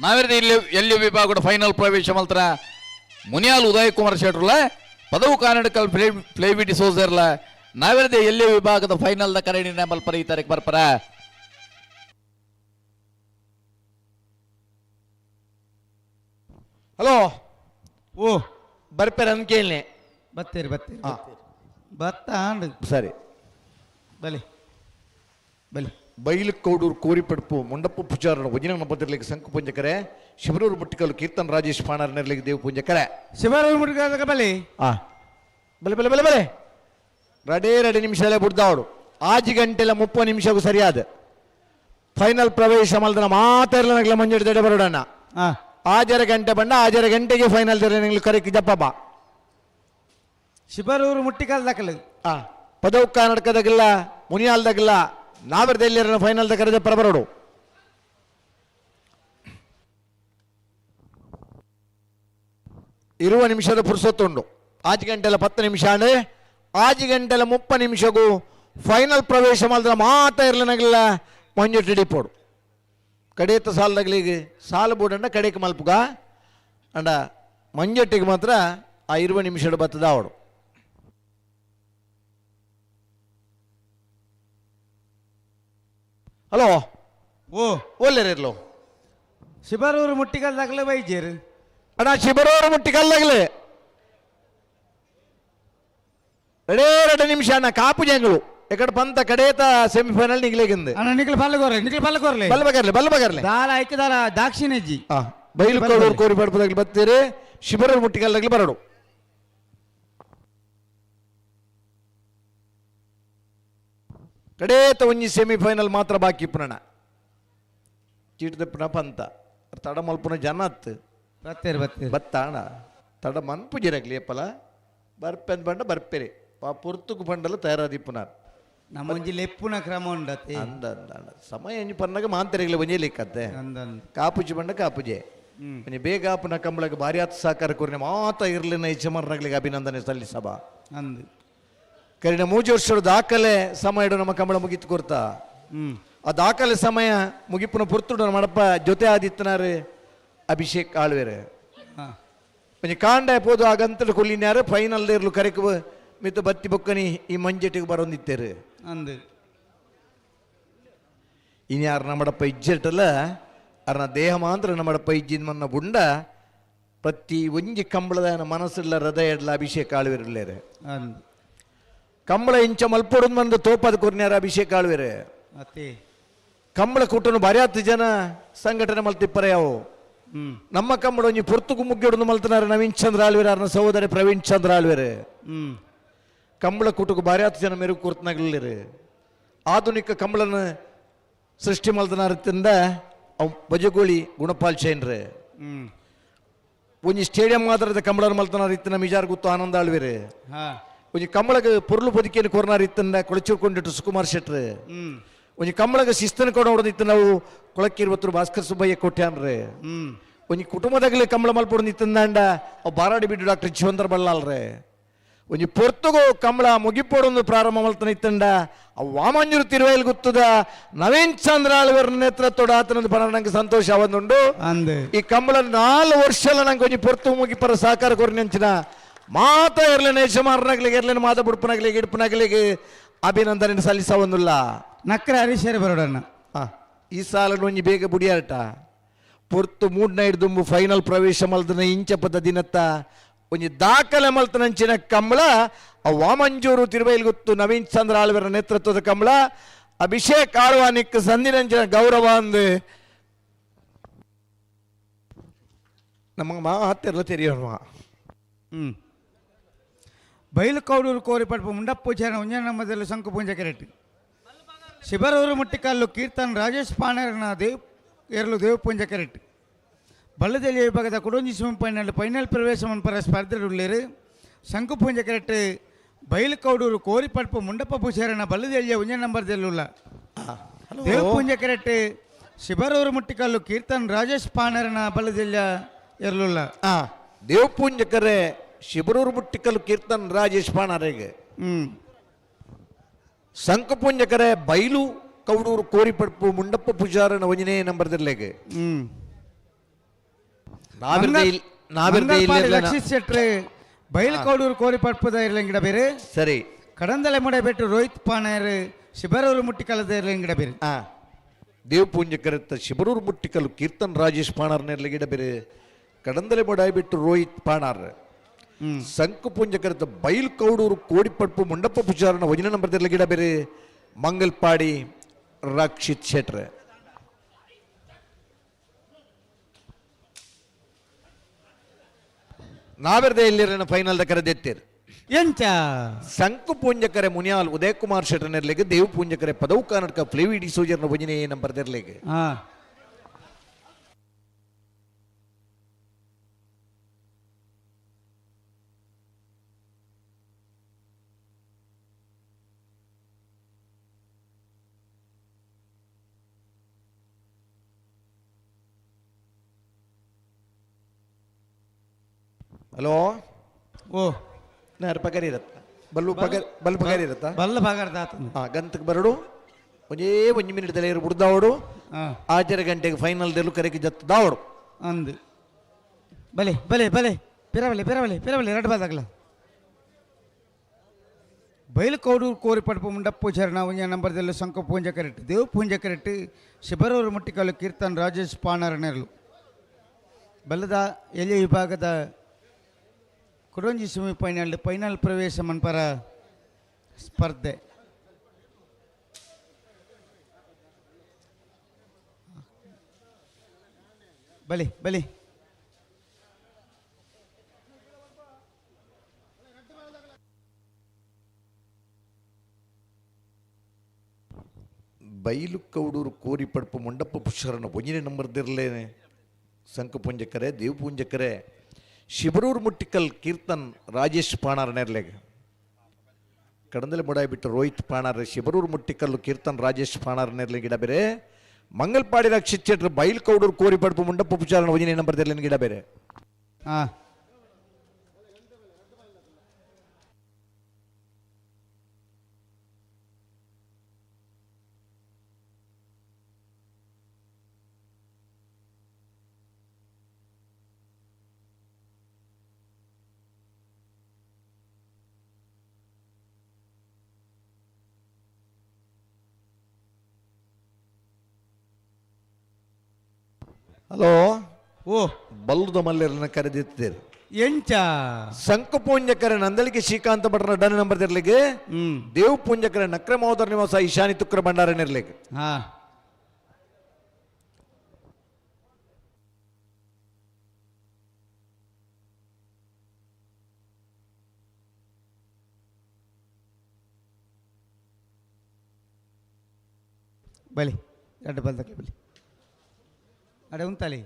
ನಾವಿರದ ಇಲ್ಲಿ ಎಲ್ಲಿ ವಿಭಾಗದ ಫೈನಲ್ ಪ್ರವೇಶ ಮಲ್ತರ ಮುನಿಯಾಲ್ ಉದಯ್ ಕುಮಾರ್ ಶೆಟ್ರುಲ ಪದವು ಕರ್ನಾಟಕಲ್ ಫ್ಲೇವಿ ಡಿಸೋಜರ್ಲ ನಾವಿರದ ಎಲ್ಲಿ ವಿಭಾಗದ ಫೈನಲ್ the ಕರೆಡಿ ಮಲ್ಪರ ಈ ತಾರೀಕು ಬರ್ಪರ. ಹಲೋ ಓ ಬರ್ಪೇರ ಅನ್ಕೇಳಿ ಬತ್ತೀರಿ ಬತ್ತೀರಿ ಬತ್ತ ಆಂಡ್ ಸರಿ ಬಲಿ ಬಲಿ ಬೈಲು ಕೌಡೂರು ಕೋರಿಪಡ್ಪು ಮುಂಡಪ್ಪ ಪೂಜಾರನ ವಜಿನ ಪತ್ರಲಿಗೆ ಸಂಕು ಪುಂಜಕರೆ ಶಿವರೂರು ಮುಟ್ಟಿಕಲ್ಲು ಕೀರ್ತನ್ ರಾಜೇಶ್ ಪಾಣಾರ್ ನೆರಳಿಗೆ ದೇವ ಪೂಂಜಕರೆ ಶಿವರೂರು ಮುಟ್ಟಿಕಲ್ ಬಲಿ ಆ ಬಲೆ ಬಲೆ ಬಲೆ ಬಲೆ ರಡೇ ರಡೆ ನಿಮಿಷಲೇ ಬುಡ್ದಾವಡು ಆಜಿ ಗಂಟೆಲ 30 ನಿಮಿಷಕ್ಕೂ ಸರಿಯಾದ ಫೈನಲ್ ಪ್ರವೇಶ ಮಲ್ದನ ಮಾತಾಡಲ ಮಂಜು ದಡೆ ಬರೋಡಣ್ಣ ಆಜರ ಗಂಟೆ ಬಂಡ ಆಜರ ಗಂಟೆಗೆ ಫೈನಲ್ ನಿಂಗೆ ಕರೆಕ್ ಜಪ್ಪಬ್ಬ ಶಿಬರೂರು ಮುಟ್ಟಿಕಲ್ ದಾಖಲು ಆ ಪದವು ಕರ್ನಾಟಕದಾಗಿಲ್ಲ ಮುನಿಯಾಲ್ದಾಗಿಲ್ಲ ನಾವರ್ದೆಲ್ಲಿರ ಫೈನಲ್ ಕರೆದ ಪರಬರೋಡು ಇರುವ ನಿಮಿಷದ ಪುರುಸೊತ್ತುಂಡು ಆಜಿ ಗಂಟೆಲ 10 ನಿಮಿಷ ಅಂದ್ರೆ ಆಜಿ ಗಂಟೆಲ 30 ನಿಮಿಷಗೂ ಫೈನಲ್ ಪ್ರವೇಶ ಮಾಡಿದ್ರೆ ಮಾತಾ ಇರಲಿಲ್ಲ ಮಂಜು ಟಿಡಿಪೋಡು ಕಡೇತ ಸಾಲದಾಗಲಿಗೆ ಸಾಲು ಬೋಡಣ್ಣ ಕಡೆಗೆ ಮಲ್ಪುಗ ಅಂಡ ಮಂಜಟ್ಟಿಗೆ ಮಾತ್ರ ಆ 20 ನಿಮಿಷದ ಬತ್ತದ ಅವಡು. ಹಲೋ ಓ ಒಲ್ಲೆರಿರ್ಲು ಶಿಬರೂರು ಮುಟ್ಟಿಕಲ್ದಾಗಲೇ ಬೈಜೇರು ಅಣ್ಣ ಶಿಬರೂರು ಮುಟ್ಟಿಕಲ್ದಾಗಲೇ ಎರಡೇ 2 ನಿಮಿಷ ಅಣ್ಣ ಕಾಪು ಜಂಗಳು ಎಕಡೆ ಪಂತ ಕಡೇತ ಸೆಮಿಫೈನಲ್ ನಿಗ್ಲೇಗಿಂದ ಅಣ್ಣ ನಿಖಲ್ ಪಲ್ಲಗೋರ್ಲೆ ನಿಖಲ್ ಪಲ್ಲಗೋರ್ಲೆ ಬಲ್ಬಗರ್ಲೆ ಬಲ್ಬಗರ್ಲೆ ದಾಲ ಐಕದಾಲ ದಾಕ್ಷಿಣಜ್ಜಿ ಬೈಲು ಕೋಡೂರು ಕೋರಿ ಪಡ್ಪದಾಗಲಿ ಬತ್ತೀರಿ ಶಿಬರೂರು ಮುಟ್ಟಿಕಲ್ದಾಗಲಿ ಬರಡು. ಕಡೇತ ಒಂಜಿ ಸೆಮಿಫೈನಲ್ ಮಾತ್ರ ಬಾಕಿ ಪುನಣ ಚೀಟದಪ್ಪನ ಪಂತ ತಡ ಮಲ್ಪುನ ಜನ ಅತ್ತು ಬತ್ತೀರಿ ಬತ್ತೀರಿ ಬತ್ತಾಣ ತಡ ಮನ್ಪು ಜಿರಗ್ಲಿ ಅಪ್ಪಲ ಬರ್ಪೆನ್ ಬಂಡ ಬರ್ಪೆರಿ ಪಾ ಪುರ್ತುಕು ಬಂಡಲ ತಯಾರಾದಿಪ್ಪುನ ನಮ್ಮ ಒಂಜಿ ಲೆಪ್ಪುನ ಕ್ರಮ ಉಂಡತೆ ಅಂದ ಅಂದ ಸಮಯ ಎಂಜಿ ಪನ್ನಾಗ ಮಾಂತರಿಗಳ ಒಂಜಿ ಲೆಕ್ಕತ್ತೆ ಕಾಪುಜಿ ಬಂಡ ಕಾಪುಜೆ ಒಂಜಿ ಬೇಗ ಆಪುನ ಕಂಬಳಕ್ಕೆ ಭಾರಿ ಆತ್ ಸಹಕಾರ ಕೊರಿನ ಮಾತ ಇರ್ಲಿನ ಯಜಮಾನರಾಗ್ಲಿಗೆ ಅಭಿನಂದನೆ ಸಲ್ಲಿಸಬಾ ಅಂದು ಕರಿನ ಮೂಜು ವರ್ಷದ ದಾಖಲೆ ಸಮಯ ನಮ್ಮ ಕಂಬಳ ಮುಗಿತು ಕೊರ್ತಾ ಆ ದಾಖಲೆ ಸಮಯ ಮುಗಿಪುನ ಪುರ್ತುಡು ಮಾಡಪ್ಪ ಜೊತೆ ಆದಿತ್ತನಾರು ಅಭಿಷೇಕ್ ಆಳ್ವೇರು ಒಂಜಿ ಕಾಂಡ ಪೋದು ಆ ಗಂತಲು ಕೊಲ್ಲಿನ್ಯಾರು ಫೈನಲ್ ಇರ್ಲು ಕರೆಕು ಮಿತ್ತ ಬತ್ತಿ ಬೊಕ್ಕನಿ ಈ ಮಂಜೆಟ್ಟಿಗೆ ಬರೋಂದಿತ್ತೇರು ಅಂದು ಇನ್ಯಾರು ನಮ್ಮಡಪ್ಪ ಇಜ್ಜೆಟ್ಟಲ್ಲ ಅರ್ನ ದೇಹ ಮಾತ್ರ ನಮ್ಮಡಪ್ಪ ಇಜ್ಜಿನ ಮನ್ನ ಬುಂಡ ಪ್ರತಿ ಒಂಜಿ ಕಂಬಳದ ಮನಸ್ಸಿಲ್ಲ ಹೃದಯ ಇಡ್ಲ ಅಭಿಷೇಕ್ ಆಳ್ವಿರ್ಲೇರು ಅಂದು ಕಂಬಳ ಇಂಚ ಮಲ್ಪೊಡನ್ ಬಂದು ತೋಪದ ಕೊರ್ನ್ಯಾರ ಅಭಿಷೇಕ್ ಆಳ್ವೇರು ಅತಿ ಕಂಬಳ ಕೂಟನು ಭಾರಿ ಹತ್ತು ಜನ ಸಂಘಟನೆ ಮಲ್ತಿಪ್ಪರೆ ಯಾವು ನಮ್ಮ ಕಂಬಳ ಒಂಜಿ ಪೊರ್ತುಗು ಮುಗ್ಗಿಡೊಂದು ಮಲ್ತನಾರ ನವೀನ್ ಚಂದ್ರ ಆಳ್ವೇರು ಅರ್ನ ಸಹೋದರಿ ಪ್ರವೀಣ್ ಚಂದ್ರ ಆಳ್ವೇರು ಕಂಬಳ ಕೂಟకు ಭಾರಿ ಹತ್ತು ಜನ ಮೆರುಗು ಕೊರ್ತನಾಗಲಿರು ಆಧುನಿಕ ಕಂಬಳನ ಸೃಷ್ಟಿ ಮಲ್ತನಾರತ್ತಿಂದ ಅವು ಬಜಗೋಳಿ ಗುಣಪಾಲ್ ಚೈನ್ರು ಒಂಜಿ ಸ್ಟೇಡಿಯಂ ಮಾತ್ರದ ಕಂಬಳನ ಮಲ್ತನಾರ ಇತ್ತಿನ ಮಿಜಾರ್ ಗುತ್ತು ಆನಂದ ಆಳ್ವೇರು ಒಂಜಿ ಕಂಬಳಗ ಪೊರ್ಲು ಬದುಕೇನು ಕೊರ್ನಾರ ಇತ್ತಂದ ಕೊಳಚಿಕೊಂಡಿಟ್ಟು ಸುಕುಮಾರ್ ಶೆಟ್ರು ಒಂಜಿ ಕಂಬಳಗ ಶಿಸ್ತನ ಕೊಡ ಇತ್ತು ನಾವು ಕೊಳಕ್ಕಿರುವತ್ತರು ಭಾಸ್ಕರ್ ಸುಬ್ಬಯ್ಯ ಕೊಟ್ಯಾನ್ರಿ ಒಂಜಿ ಕುಟುಂಬದಾಗಲೇ ಕಂಬಳ ಮಲ್ಪೊಡು ಇತ್ತಂದಾಂಡ ಅವು ಬಾರಾಡಿ ಬಿಟ್ಟು ಡಾಕ್ಟರ್ ಜೀವಂತರ ಬಲ್ಲಾಲ್ರೆ ಒಂಜಿ ಪೊರ್ತುಗು ಕಂಬಳ ಮುಗಿಪೋಡೊಂದು ಪ್ರಾರಂಭ ಮಲ್ತನ ಇತ್ತಂಡ ಅವು ವಾಮಂಜೂರು ತಿರುವೈಲ್ ಗುತ್ತದ ನವೀನ್ ಚಂದ್ರ ಆಳ್ವರ್ ನೇತೃತ್ವದ ಆತನದು ಪರ ನಂಗೆ ಸಂತೋಷ ಅವನುಂಡು ಈ ಕಂಬಳ 4 ವರ್ಷಲ ನಂಗೆ ಒಂಜಿ ಪೊರ್ತು ಮುಗಿಪರ ಸಹಕಾರ ಕೊರ್ನೆಂಚಿನ ಮಾತ ಇರ್ಲೇನೆ ಯಜಮಾನನಾಗ್ಲಿಗೆ ಇರ್ಲೇನೆ ಮಾತ ಬುಡ್ಪನಾಗ್ಲಿಗೆ ಇಡ್ಪನಾಗ್ಲಿಗೆ ಅಭಿನಂದನೆ ಸಲ್ಲಿಸವೊಂದುಲ್ಲ ನಕ್ರ ಹರೀಶರು ಬರೋಡಣ್ಣ ಈ ಸಾಲ ಒಂಜಿ ಬೇಗ ಬುಡಿಯಾಟ ಪೊರ್ತು ಮೂಡ್ ನೈಟ್ ದುಂಬು ಫೈನಲ್ ಪ್ರವೇಶ ಮಲ್ದನ ಇಂಚಪದ ದಿನತ್ತ ಒಂಜಿ ದಾಖಲೆ ಮಲ್ತನಂಚಿನ ಕಂಬಳ ಆ ವಾಮಂಜೂರು ತಿರುವೈಲ್ ಗೊತ್ತು ನವೀನ್ ಚಂದ್ರ ಆಳ್ವರ ನೇತೃತ್ವದ ಕಂಬಳ ಅಭಿಷೇಕ್ ಆಳ್ವಾನಿಕ್ ಸಂದಿನಂಚಿನ ಗೌರವ ಅಂದು ನಮ್ಮ ಮಾತೆಲ್ಲ ತೆರಿಯೋಣ. ಬೈಲು ಕೌಡೂರು ಕೋರಿಪಡ್ಪು ಮುಂಡಪ್ಪು ಜನ ಉಂಜನ ಮೊದಲು ಶಂಕು ಪೂಂಜ ಕೆರೆಟ್ ಶಿಬರೂರು ಮುಟ್ಟಿಕಲ್ಲು ಕೀರ್ತನ್ ರಾಜೇಶ್ ಪಾಣರ್ನ ದೇವ್ ಎರಲು ದೇವ್ ಪೂಂಜ ಕೆರೆಟ್ ಬಳ್ಳದೆಲ್ಲಿ ವಿಭಾಗದ ಕುಡೊಂಜಿ ಸೆಮಿಫೈನಲ್ ಫೈನಲ್ ಪ್ರವೇಶ ಮನ್ಪರ ಸ್ಪರ್ಧೆ ಉಳ್ಳೇರು ಶಂಕು ಪೂಂಜ ಕೆರೆಟ್ ಬೈಲು ಕೌಡೂರು ಕೋರಿಪಡ್ಪು ಮುಂಡಪ್ಪ ಪೂಜಾರನ ಬಳ್ಳದೆಲ್ಲಿಯ ಉಂಜನ ನಂಬರ್ ದೆಲ್ಲುಲ್ಲ ದೇವ್ ಪೂಂಜ ಕೆರೆಟ್ ಶಿಬರೂರು ಮುಟ್ಟಿಕಲ್ಲು ಕೀರ್ತನ್ ರಾಜೇಶ್ ಪಾಣರನ ಬಲದಿಲ್ಲ ಇರಲಿಲ್ಲ. ದೇವಪೂಂಜಕರೇ ಶಿಬರೂರು ಮುಟ್ಟಿಕಲ್ಲು ಕೀರ್ತನ್ ರಾಜೇಶ್ ಪಾಣಾರಿಗೆ. ಸಂಕಪುಂಜಕರೇ ಬೈಲು ಕೌಡೂರು ಕೋರಿಪಡ್ಪು ಮುಂಡಪ್ಪ ಪೂಜಾರನ ಒಂಜನೇ ನಂಬರ್ ದಿರ್ಲೆಗೆ. ರಕ್ಷಿತ್ ಶೆಟ್ರೆ ಬೈಲು ಕೌಡೂರು ಕೋರಿಪಡ್ಪುದ ಇರ್ಲಂಗಿಡ ಬೇರೆ. ಸರಿ. ಕಡಂದಲೆ ಮುಡೆ ಬೆಟ್ಟು ರೋಹಿತ್ ಪಾಣೇರು ಶಿಬರೂರು ಮುಟ್ಟಿಕಲ್ಲದ ಇರ್ಲಂಗಿಡ ಬೇರೆ. ದೇವಪೂಂಜಕರತ್ತ ಶಿಬರೂರು ಮುಟ್ಟಿಕಲ್ಲು ಕೀರ್ತನ್ ರಾಜೇಶ್ ಪಾಣಾರ್ನ ಗಿಡ ಬೇರೆ. ಕಡಂದಲೆ ಮುಡಾಯಿ ಬಿಟ್ಟು ರೋಹಿತ್ ಪಾಣಾರ್. ಸಂಕಪುಂಜಕರತ್ತ ಬೈಲು ಕೌಡೂರು ಕೋಡಿಪಡ್ಪು ಮುಂಡಪ್ಪ ಪೂಜಾರನ ಒಂಜನೇ ನಂಬರ್ ಗಿಡ ಬೇರೆ. ಮಂಗಲ್ಪಾಡಿ ರಕ್ಷಿತ್ ಶೆಟ್ರೆ. ನಾವೆರ್ದೆ ಎಲ್ಲಿರನ ಫೈನಲ್ ಕರೆದೆತ್ತೀರ್. ಎಂಚ ಸಂಕು ಪೂಂಜಕರೆ ಮುನಿಯಾಲ್ ಉದಯ್ ಕುಮಾರ್ ಶೆಟ್ಟರ್ನೆರ್ಲೆಗ್, ದೇವ್ ಪೂಂಜಕರೆ ಪದವು ಕರ್ನಾಟಕ ಫ್ಲೇವಿ ಡಿ ಸೋಜರ್ನ ಭಜನೆ ನಂಬರ್ ದೆರ್ಲೆಗ್. ಹಲೋ. ಓ ನಾರು ಪಗಾರ ಇರತ್ತ ಬಲ್ಲು ಪಗಾರ ಬಲ್ಲು ಪಗಾರ ಇರತ್ತಾ ಬಲ್ಲ ಪಗಾರ ಹಾಂ ಗಂತಕ್ಕೆ ಬರಡು ಒಂಜೇ ಒಂಜಿ ಮಿನಿಟ್ ತಲೆ ಬುಡ್ದಾವಡು ಆಚರ ಗಂಟೆಗೆ ಫೈನಲ್ ದೆಲ್ಲು ಕರೆಗೆ ಜತ್ತು ದಾವಡು ಅಂದು ಬಲೆ ಬಲೆ ಬಲೆ ಪಿರವಲೆ ಪಿರವಲೆ ಪಿರವಲೆ ಎರಡು ಬಾದಾಗಲ ಬೈಲು ಕೌಡೂರು ಕೋರಿ ಪಡ್ಪು ಮುಂಡಪ್ಪು ಚರಣ ಒಂಜ ನಂಬರ್ದಲ್ಲೂ ಸಂಕ ಪೂಂಜ ಕರೆಕ್ಟ್ ದೇವ್ ಪೂಂಜ ಕರೆಕ್ಟ್ ಶಿಬರೂರು ಮುಟ್ಟಿಕಲ್ಲು ಕೀರ್ತನ್ ರಾಜೇಶ್ ಪಾಣರನೆರಲು ಬಲ್ಲದ ಎಲೆ ವಿಭಾಗದ ಕುಡೊಂಜಿ ಸೆಮಿಫೈನಲ್ ಫೈನಲ್ ಪ್ರವೇಶ ಮನ್ಪರ ಸ್ಪರ್ಧೆ. ಬಲಿ ಬಲಿ ಬೈಲು ಕೌಡೂರು ಕೋರಿ ಪಡ್ಪು ಮುಂಡಪ್ಪ ಪುಷ್ಕರನ ಒಂಜನೇ ನಂಬರ್ ದಿರ್ಲೇನೆ ಸಂಕಪುಂಜಕರೆ ದೇವಪೂಂಜಕರೆ ಶಿಬರೂರು ಮುಟ್ಟಿಕಲ್ ಕೀರ್ತನ್ ರಾಜೇಶ್ ಪಾಣಾರ್ ನೆರ್ಲೆಗ್. ಕಡಂದಲೆ ಮುಡಾಯಿ ಬಿಟ್ಟು ರೋಹಿತ್ ಪಾಣಾರ್ ಶಿಬರೂರು ಮುಟ್ಟಿಕಲ್ಲು ಕೀರ್ತನ್ ರಾಜೇಶ್ ಪಾಣಾರ್ ನೆರ್ಲೆ ಗಿಡ ಬೇರೆ. ಮಂಗಲ್ಪಾಡಿ ರಕ್ಷಿತ್ ಶೆಟ್ರು ಬೈಲ್ ಕೌಡೂರು ಕೋರಿ ಪಡ್ಪು ಮುಂಡಪ್ಪ ಪುಚಾರನ ಒಂಜನೇ ನಂಬರ್ ದಿರ್ಲೇನೆ ಗಿಡ ಬೇರೆ. ಹಲೋ. ಓ ಬಲ್ಲದ ಮಲ್ಲೆರನ್ನ ಕರೆದಿದ್ದೇನೆ. ಎಂಚ ಸಂಕಪೂಂಜಕರ ನಂದಳಿಕೆ ಶ್ರೀಕಾಂತ ಭಟ್ರ ಡನ್ ನಂಬರ್ ಇರ್ಲಿಕ್ಕೆ, ದೇವ್ ಪೂಂಜಕರ ನಕ್ರ ಮಹೋದರ ನಿವಾಸ ಈಶಾನಿ ತುಕ್ರ ಭಂಡಾರ ಇರ್ಲಿಕ್ಕೆ. ಬಲಿ ಎರಡು ಬಲ್ದಕ್ಕೆ ಬಲಿ ಅಡೆ ಉಂತಾಲಿ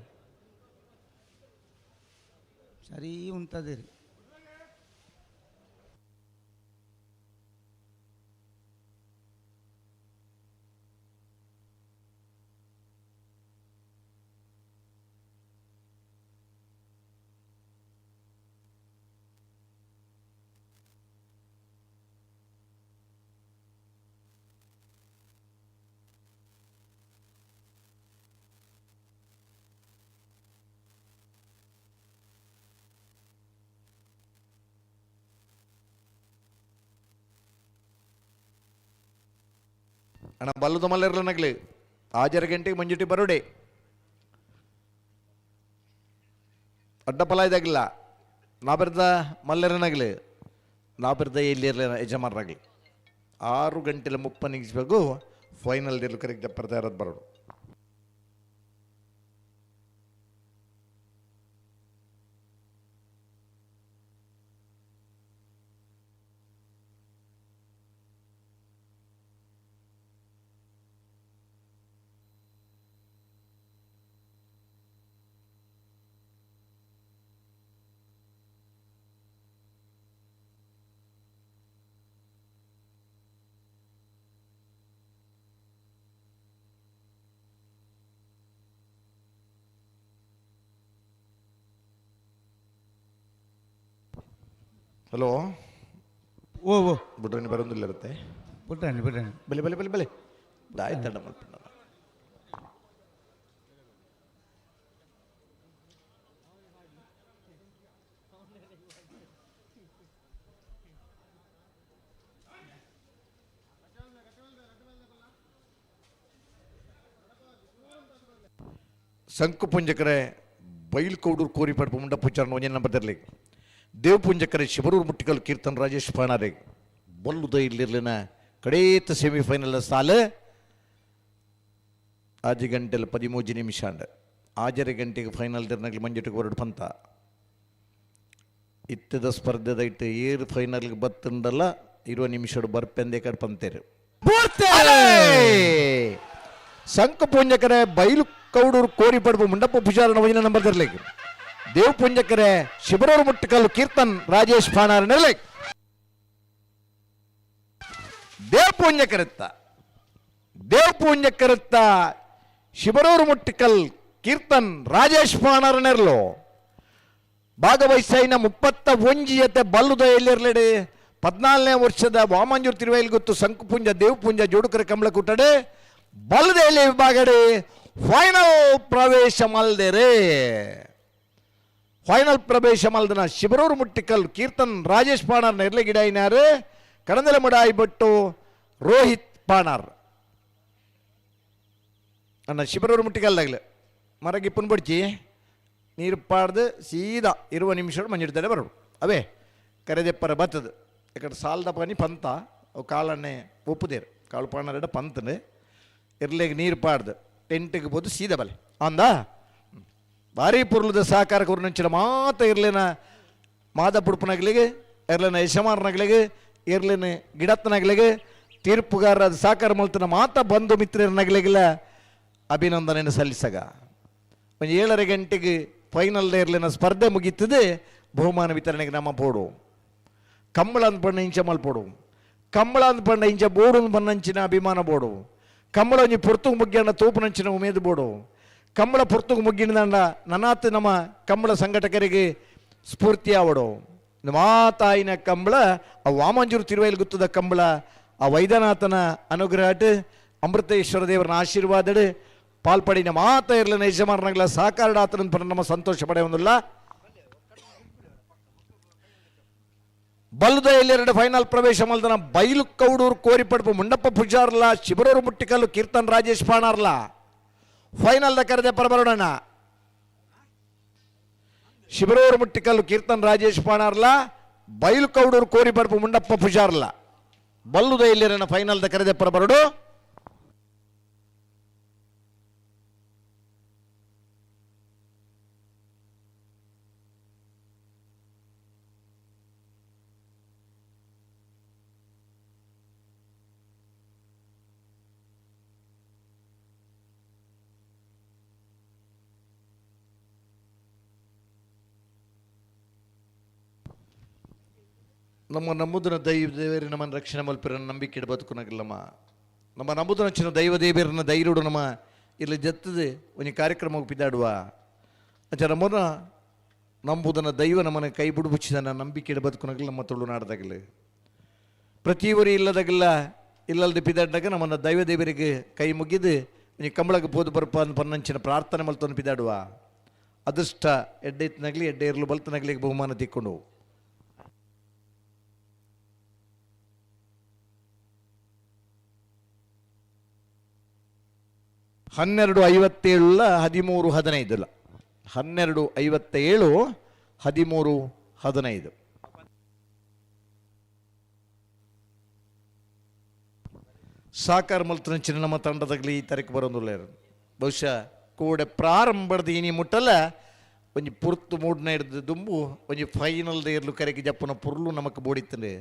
ಸರಿ ಉಂತದಿರಿ. ಅಣ್ಣ ಬಲ್ಲದ ಮಲ್ಲೆರ್ಲ ನಗ್ಲಿ ಆಜರ ಗಂಟೆಗೆ ಮಂಜುಟಿ ಬರೋಡೆ ಅಡ್ಡಪಲ ಇದಾಗಿಲ್ಲ ನಾಬೆರ್ದ ಮಲ್ಲೆರನಾಗಲಿ ನಾಬೆರ್ದ ಎಲ್ಲಿರಲಿ ಯಜಮಾನರಾಗಲಿ 6 ಗಂಟೆಲ 30 ನಿಮಿಷ ಫೈನಲ್ ದಿಲ್ ಕರೆಕ್ಟ್ ಜಪ್ಪರ್ತಾ ಇರೋದು ಬರೋಡು. ಹಲೋ. ಓ ಓ ಬುಡ್ರನಿ ಬರೋದಿಲ್ಲ ಇರುತ್ತೆ. ಬುಡ್ರಾಣಿ ಬುಡ್ರಾಣಿ. ಬಲೆ ಬಲೆ ಬಲೆ ಬಲೆ ಆಯ್ತಣ್ಣ ಮಲ್ಪಣ್ಣ. ಸಂಕುಪುಂಜಕರೆ ಬೈಲ್ಕೌಡೂರು ಕೋರಿಪಡ್ಪು ಮುಂಡ ಪೂಚಾರಣ ಒಂಜೆ ನಂಬರ್ ಇರಲಿ. ದೇವಪುಂಜಕರೆ ಶಿಬರೂರು ಮುಟ್ಟಿಕಲ್ ಕೀರ್ತನ್ ರಾಜೇಶ್ ಪಾಣಾರೆ ಬಲ್ಲುದ ಇಲ್ಲಿರ್ಲಿನ ಕಡೇತ ಸೆಮಿಫೈನಲ್ ಸಾಲ ಆಜಿ ಗಂಟೆಲ್ 13 ನಿಮಿಷ ಅಂಡ ಆಜರೆ ಗಂಟೆಗೆ ಫೈನಲ್ ದಿರ್ನಗ್ಲಿ ಮಂಜುಟಿಗೆ ಹೊರಡು ಪಂತ ಇತ್ತದ ಸ್ಪರ್ಧೆದ ಇಟ್ಟು ಏರು ಫೈನಲ್ಗೆ ಬತ್ತುಂಡಲ್ಲ 20 ನಿಮಿಷಡು ಬರ್ಪೆಂದೇ ಕಡ್ ಪಂತೇರು. ಸಂಕಪುಂಜಕರೆ ಬೈಲು ಕೌಡೂರು ಕೋರಿ ಪಡುವ ಮುಂಡಪ್ಪ ಪೂಜಾರನ ವೈನ ನಂಬರ್ ಇರಲಿ. ದೇವಪುಂಜಕರೆ ಶಿಬರೂರು ಮುಟ್ಟಕಲ್ಲು ಕೀರ್ತನ್ ರಾಜೇಶ್ ಪಾಣಾರ್ ನೆರಲಿ. ದೇವಪುಂಜಕರತ್ತ ದೇವಪುಂಜಕರತ್ತ ಶಿಬರೂರು ಮುಟ್ಟಿಕಲ್ ಕೀರ್ತನ್ ರಾಜೇಶ್ ಪಾಣಾರ್ ನೆರಲು. ಭಾಗವಹಿಸೈನ 31 ಜತೆ ಬಲ್ಲುದ ಎಲ್ಲಿರಲಿಡಿ 14ನೇ ವರ್ಷದ ವಾಮಂಜೂರು ತಿರುವೈಲ್ ಗೊತ್ತು ಸಂಕುಪುಂಜ ದೇವಪುಂಜ ಜೋಡುಕರ ಕಮಲಕೂಟಡೆ ಬಲ್ಲದೇಲಿ ವಿಭಾಗಡೆ ಫೈನಲ್ ಪ್ರವೇಶ ಮಲ್ದೇರೆ. ಫೈನಲ್ ಪ್ರವೇಶ ಮಲ್ದನ ಶಿಬರೂರು ಮುಟ್ಟಿಕಲ್ ಕೀರ್ತನ್ ರಾಜೇಶ್ ಪಾಣಾರ್ ನೆರ್ಲೆಗಿಡಾಯಿನಾರು ಕಡಂದಲ ಮುಡಾಯಿ ಬಟ್ಟು ರೋಹಿತ್ ಪಾಣಾರ್ ಅಣ್ಣ ಶಿಬರೂರು ಮುಟ್ಟಿಕಲ್ದಾಗಲೆ ಮರಗಿಪ್ಪನ್ ಬಡ್ಚಿ ನೀರು ಪಾಡ್ದು ಸೀದಾ 20 ನಿಮಿಷ ಮಂಜಿಡ್ತಾರೆ ಬರೋಡು ಅವೇ ಕರೆದೆಪ್ಪರ ಬತ್ತದ ಯಾಕಂದ್ರೆ ಸಾಲದ ಪನಿ ಪಂತ ಅವು ಕಾಳನ್ನೇ ಒಪ್ಪುದೇರು ಕಾಳು ಪಾಣಾರೆಡ ಪಂತನೆ ಇರ್ಲೆಗೆ ನೀರು ಪಾಡ್ದು ಟೆಂಟಿಗೆ போது ಸೀದಾ ಬಲೆ ಅಂದ ಭಾರಿ ಪುರ್ಲದ ಸಹಕಾರ ಕೊರ್ನಂಚಿನ ಮಾತ ಇರ್ಲೇನ ಮಾದ ಪುಡ್ಪನಗ್ಲಿಗೆ ಇರ್ಲೇನ ಯಜಮಾನನಾಗ್ಲಿಗೆ ಇರ್ಲೇನ ಗಿಡತ್ತನಾಗ್ಲಿಗೆ ತೀರ್ಪುಗಾರರ ಸಹಕಾರ ಮಲ್ತನ ಮಾತ ಬಂಧು ಮಿತ್ರರನಾಗ್ಲಿಗೆಲ್ಲ ಅಭಿನಂದನೆಯನ್ನು ಸಲ್ಲಿಸಗ. ಒಂದು 7:30 ಗಂಟೆಗೆ ಫೈನಲ್ ಇರ್ಲೇನ ಸ್ಪರ್ಧೆ ಮುಗೀತದೆ ಬಹುಮಾನ ವಿತರಣೆಗೆ ನಮ್ಮ ಪೋಡು ಕಂಬಳ ಅಂದ್ಪಣ್ಣ ಇಂಚ ಮಲ್ಪೋಡು ಕಂಬಳ ಅಂದ್ಪಣ್ಣ ಇಂಚ ಬೋಡು ಬನ್ನಂಚಿನ ಅಭಿಮಾನ ಬೋಡು ಕಂಬಳ ಒಂಜಿ ಪೊರ್ತುಗು ಮುಗ್ಗಿಯಣ್ಣ ತೋಪುನಂಚಿನ ಉಮೇದು ಬೋಡು ಕಂಬಳ ಪೊರ್ತುಗು ಮುಗ್ಗಿನದಂಡ ನನಾತ್ ನಮ್ಮ ಕಂಬಳ ಸಂಘಟಕರಿಗೆ ಸ್ಫೂರ್ತಿ ಆವಡು ಮಾತಾಯಿನ ಕಂಬಳ ಆ ವಾಮಂಜೂರು ತಿರುವೈಲ್ ಗುತ್ತದ ಕಂಬಳ ಆ ವೈದ್ಯನಾಥನ ಅನುಗ್ರಹ ಅಮೃತೇಶ್ವರ ದೇವರನ ಆಶೀರ್ವಾದಡು ಪಾಲ್ಪಡಿನ ಮಾತ ಇರಲಿನ ಯಜಮಾನಗಳ ಸಹಕಾರ ನಮ್ಮ ಸಂತೋಷ ಪಡೆಯುವುದಿಲ್ಲ. ಬಲ್ಲದ ಎರಡು ಫೈನಲ್ ಪ್ರವೇಶ ಮಲ್ದನ ಬೈಲು ಕೌಡೂರು ಕೋರಿಪಡ್ಪು ಮುಂಡಪ್ಪ ಪೂಜಾರ್ಲ ಶಿಬರೂರು ಮುಟ್ಟಿಕಲ್ಲು ಕೀರ್ತನ್ ರಾಜೇಶ್ ಪಾಣಾರ್ಲ ಫೈನಲ್ the ಕರೆದೆ ಪರಬರೋಣ. ಶಿಬರೂರು ಮುಟ್ಟಿಕಲ್ಲು ಕೀರ್ತನ್ ರಾಜೇಶ್ ಪಾಣಾರ್ಲ ಬೈಲು ಕೌಡೂರು ಕೋರಿಪಡ್ಪು ಮುಂಡಪ್ಪ ಪೂಜಾರ್ಲ ಬಲ್ಲುದ ಎಲ್ಲಿರನ ಫೈನಲ್ the ಕರೆದೆ ಪರಬರೋಡು. ನಮ್ಮ ನಂಬುದನ ದೈವ ದೇವರಿ ನಮ್ಮನ್ನು ರಕ್ಷಣೆ ಮಲ್ಪಿರನ್ನ ನಂಬಿಕೆ ಬದುಕುನಾಗಿಲ್ಲಮ್ಮ. ನಮ್ಮ ನಂಬುದನ ಚಿನ್ನ ದೈವ ದೇವರನ್ನ ಧೈರ್ಯಡು ನಮ್ಮ ಇಲ್ಲಿ ಜತ್ತದೆ ಒಂದು ಕಾರ್ಯಕ್ರಮ ಪಿದಾಡುವ ಅಂಚ ನಮ್ಮನ್ನ ನಂಬುದನ ದೈವ ನಮ್ಮನ್ನು ಕೈ ಬಿಡುಬುಚ್ಚಿದನ ನಂಬಿಕೆ ಬದುಕುನಾಗಲ್ಲ ನಮ್ಮ ತುಳುನಾಡದಾಗಲಿ ಪ್ರತಿಯೊರಿ ಇಲ್ಲದಾಗಲ್ಲ ಇಲ್ಲಲ್ದೆ ಪಿದಾಡ್ದಾಗ ನಮ್ಮನ್ನು ದೈವ ದೇವರಿಗೆ ಕೈ ಮುಗಿದು ನೀ ಕಂಬಳಗೆ ಪೋದು ಬರ್ಪ ಅಂದ್ ಪನ್ನಂಚಿನ ಪ್ರಾರ್ಥನೆ ಮಲ್ತೊಂದು ಪಿದಾಡುವ ಅದೃಷ್ಟ ಎಡ್ಡೆ ಇತ್ತನಾಗಲಿ ಎಡ್ಡೆ ಇರಲು ಬಲ್ತನಾಗಲಿ ಬಹುಮಾನ ತಿಕ್ಕೊಂಡು. ಹನ್ನೆರಡು ಐವತ್ತೇಳು ಹದಿಮೂರು ಹದಿನೈದು ಅಲ್ಲ 12:57 13:15. ಸಾಕಾರ ಮಲ್ತನಂಚಿನ ನಮ್ಮ ತಂಡದಾಗಲಿ ಈ ತಾರೀಕು ಬರೋದಿಲ್ಲ. ಬಹುಶಃ ಕೋಡೆ ಪ್ರಾರಂಭದ ಇನಿ ಮುಟ್ಟಲ್ಲ ಒಂಜಿ ಪುರ್ತು ಮೂಡ್ನ ಹಿಡ್ದು ದುಂಬು ಒಂಜಿ ಫೈನಲ್ ಇರ್ಲು ಕರೆಗೆ ಜಪ್ಪುನ ಪುರ್ಲು ನಮಕ್ ಬೋಡಿತ್ತಂಡೆ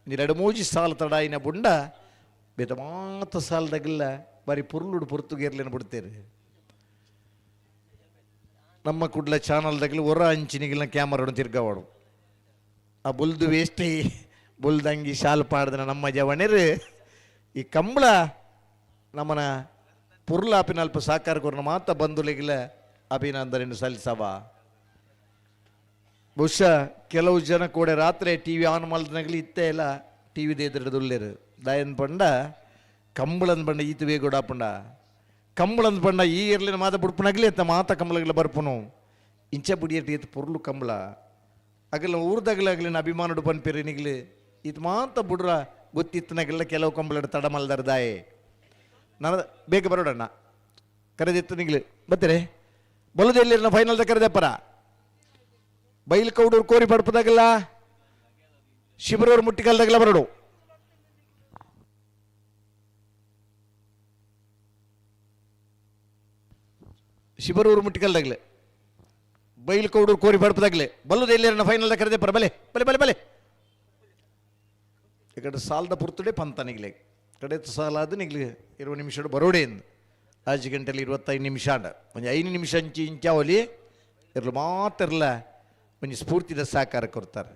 ಒಂಜಿ ಎರಡು ಮೂಜಿ ಸಾಲ ತಡಾಯಿನ ಬುಂಡ ಬೇತ ಮಾತ ಸಾಲದಾಗಿಲ್ಲ ಬಾರಿ ಪುರ್ಲುಡು ಪುರ್ತುಗೇರ್ಲೇನು ಬಿಡ್ತೇವೆ. ನಮ್ಮ ಕುಡ್ಲ ಚಾನಲ್ದಾಗಲಿ ಹೊರ ಅಂಚಿನಿಗಿಲ್ಲ ಕ್ಯಾಮರಾ ತಿರ್ಗವಾಡು ಆ ಬುಲ್ದು ವೇಸ್ಟಿ ಬುಲ್ದಂಗಿ ಶಾಲು ಪಾಡ್ದನ ನಮ್ಮ ಜವಣಿರು ಈ ಕಂಬಳ ನಮ್ಮನ ಪುರ್ಲಾಪಿನ ಅಲ್ಪ ಸಾಕಾರ ಕೊರ್ನ ಮಾತ ಬಂಧುಲಿಗಿಲ್ಲ ಅಭಿನಂದನೆಯನ್ನು ಸಲ್ಲಿಸವ. ಬಹುಶಃ ಕೆಲವು ಜನ ಕೂಡ ರಾತ್ರಿ ಟಿ ವಿ ಆನ್ ಮಲ್ದನಗಲಿ ಇತ್ತೇ ಇಲ್ಲ ಟಿ ವಿ ದೇದ್ರದುಲ್ಲೇರು ದಾಯನ್ ಪಂಡ ಕಂಬಳನ್ ಪಂಡ ಈತ ವೇಗೊಡಾಪಂಡ ಕಂಬಳನ್ ಪಂಡ ಈ ಇರ್ಲಿನ ಮಾತ ಬುಡ್ಪುನಗಲಿ ಅತ್ತ ಮಾತ ಕಂಬಳಗಳ ಬರ್ಪುನು ಇಂಚ ಬುಡಿಯಟ್ ಈತ ಪೊರ್ಲು ಕಂಬಳ ಅಗಲ ಊರ್ದಗಲಾಗಲಿನ ಅಭಿಮಾನಡು ಪನ್ಪಿರಿ ನಿಗ್ಲಿ ಈತ ಮಾತ ಬುಡ್ರ ಗೊತ್ತಿತ್ತನಗೆಲ್ಲ ಕೆಲವು ಕಂಬಳಡ್ ತಡ ಮಲ್ದರ್ ದಾಯೆ ನಾನು ಬೇಗ ಬರೋಡಣ್ಣ ಕರೆದಿತ್ತು ನಿಗ್ಲಿ ಬತ್ತೀರಿ ಬಲದೆಲ್ಲಿರ್ನ ಫೈನಲ್ದ ಕರೆದಪ್ಪರ ಬೈಲ್ ಕೌಡೂರು ಕೋರಿ ಪಡ್ಪದಾಗಲ್ಲ ಶಿಬರೂರು ಮುಟ್ಟಿಕಲ್ದಾಗಲ್ಲ ಬರೋಡು ಶಿಬರೂರು ಮುಟ್ಟಿಕಲ್ದಾಗಲೆ ಬೈಲ್ ಕೌಡೂರು ಕೋರಿ ಪಡ್ಪದಾಗಲೆ ಬಲ್ಲದ ಎಲ್ಲಿರನ ಫೈನಲ್ದ ಕರೆದಪ್ಪರ ಬಲೆ ಬಲೆ ಬಲೆ ಬಲೆ ಈ ಕಡೆ ಸಾಲದ ಪುರ್ತುಡೆ ಪಂತ ನಿಗ್ಲೆ ಕಡೆ ಸಾಲ ಅದು ನಿಗ್ಲಿ 20 ನಿಮಿಷ ಬರೋಡೆ ಎಂದು 5 ಗಂಟೆಲಿ 25 ನಿಮಿಷ ಅಂಡ ಒಂಜಿ 5 ನಿಮಿಷ ಅಂಚಿ ಇಂಚಾವಲಿ ಇರಲು ಮಾತಿರಲ್ಲ ಒಂಜಿ ಸ್ಫೂರ್ತಿದ ಸಹಕಾರ ಕೊಡ್ತಾರೆ.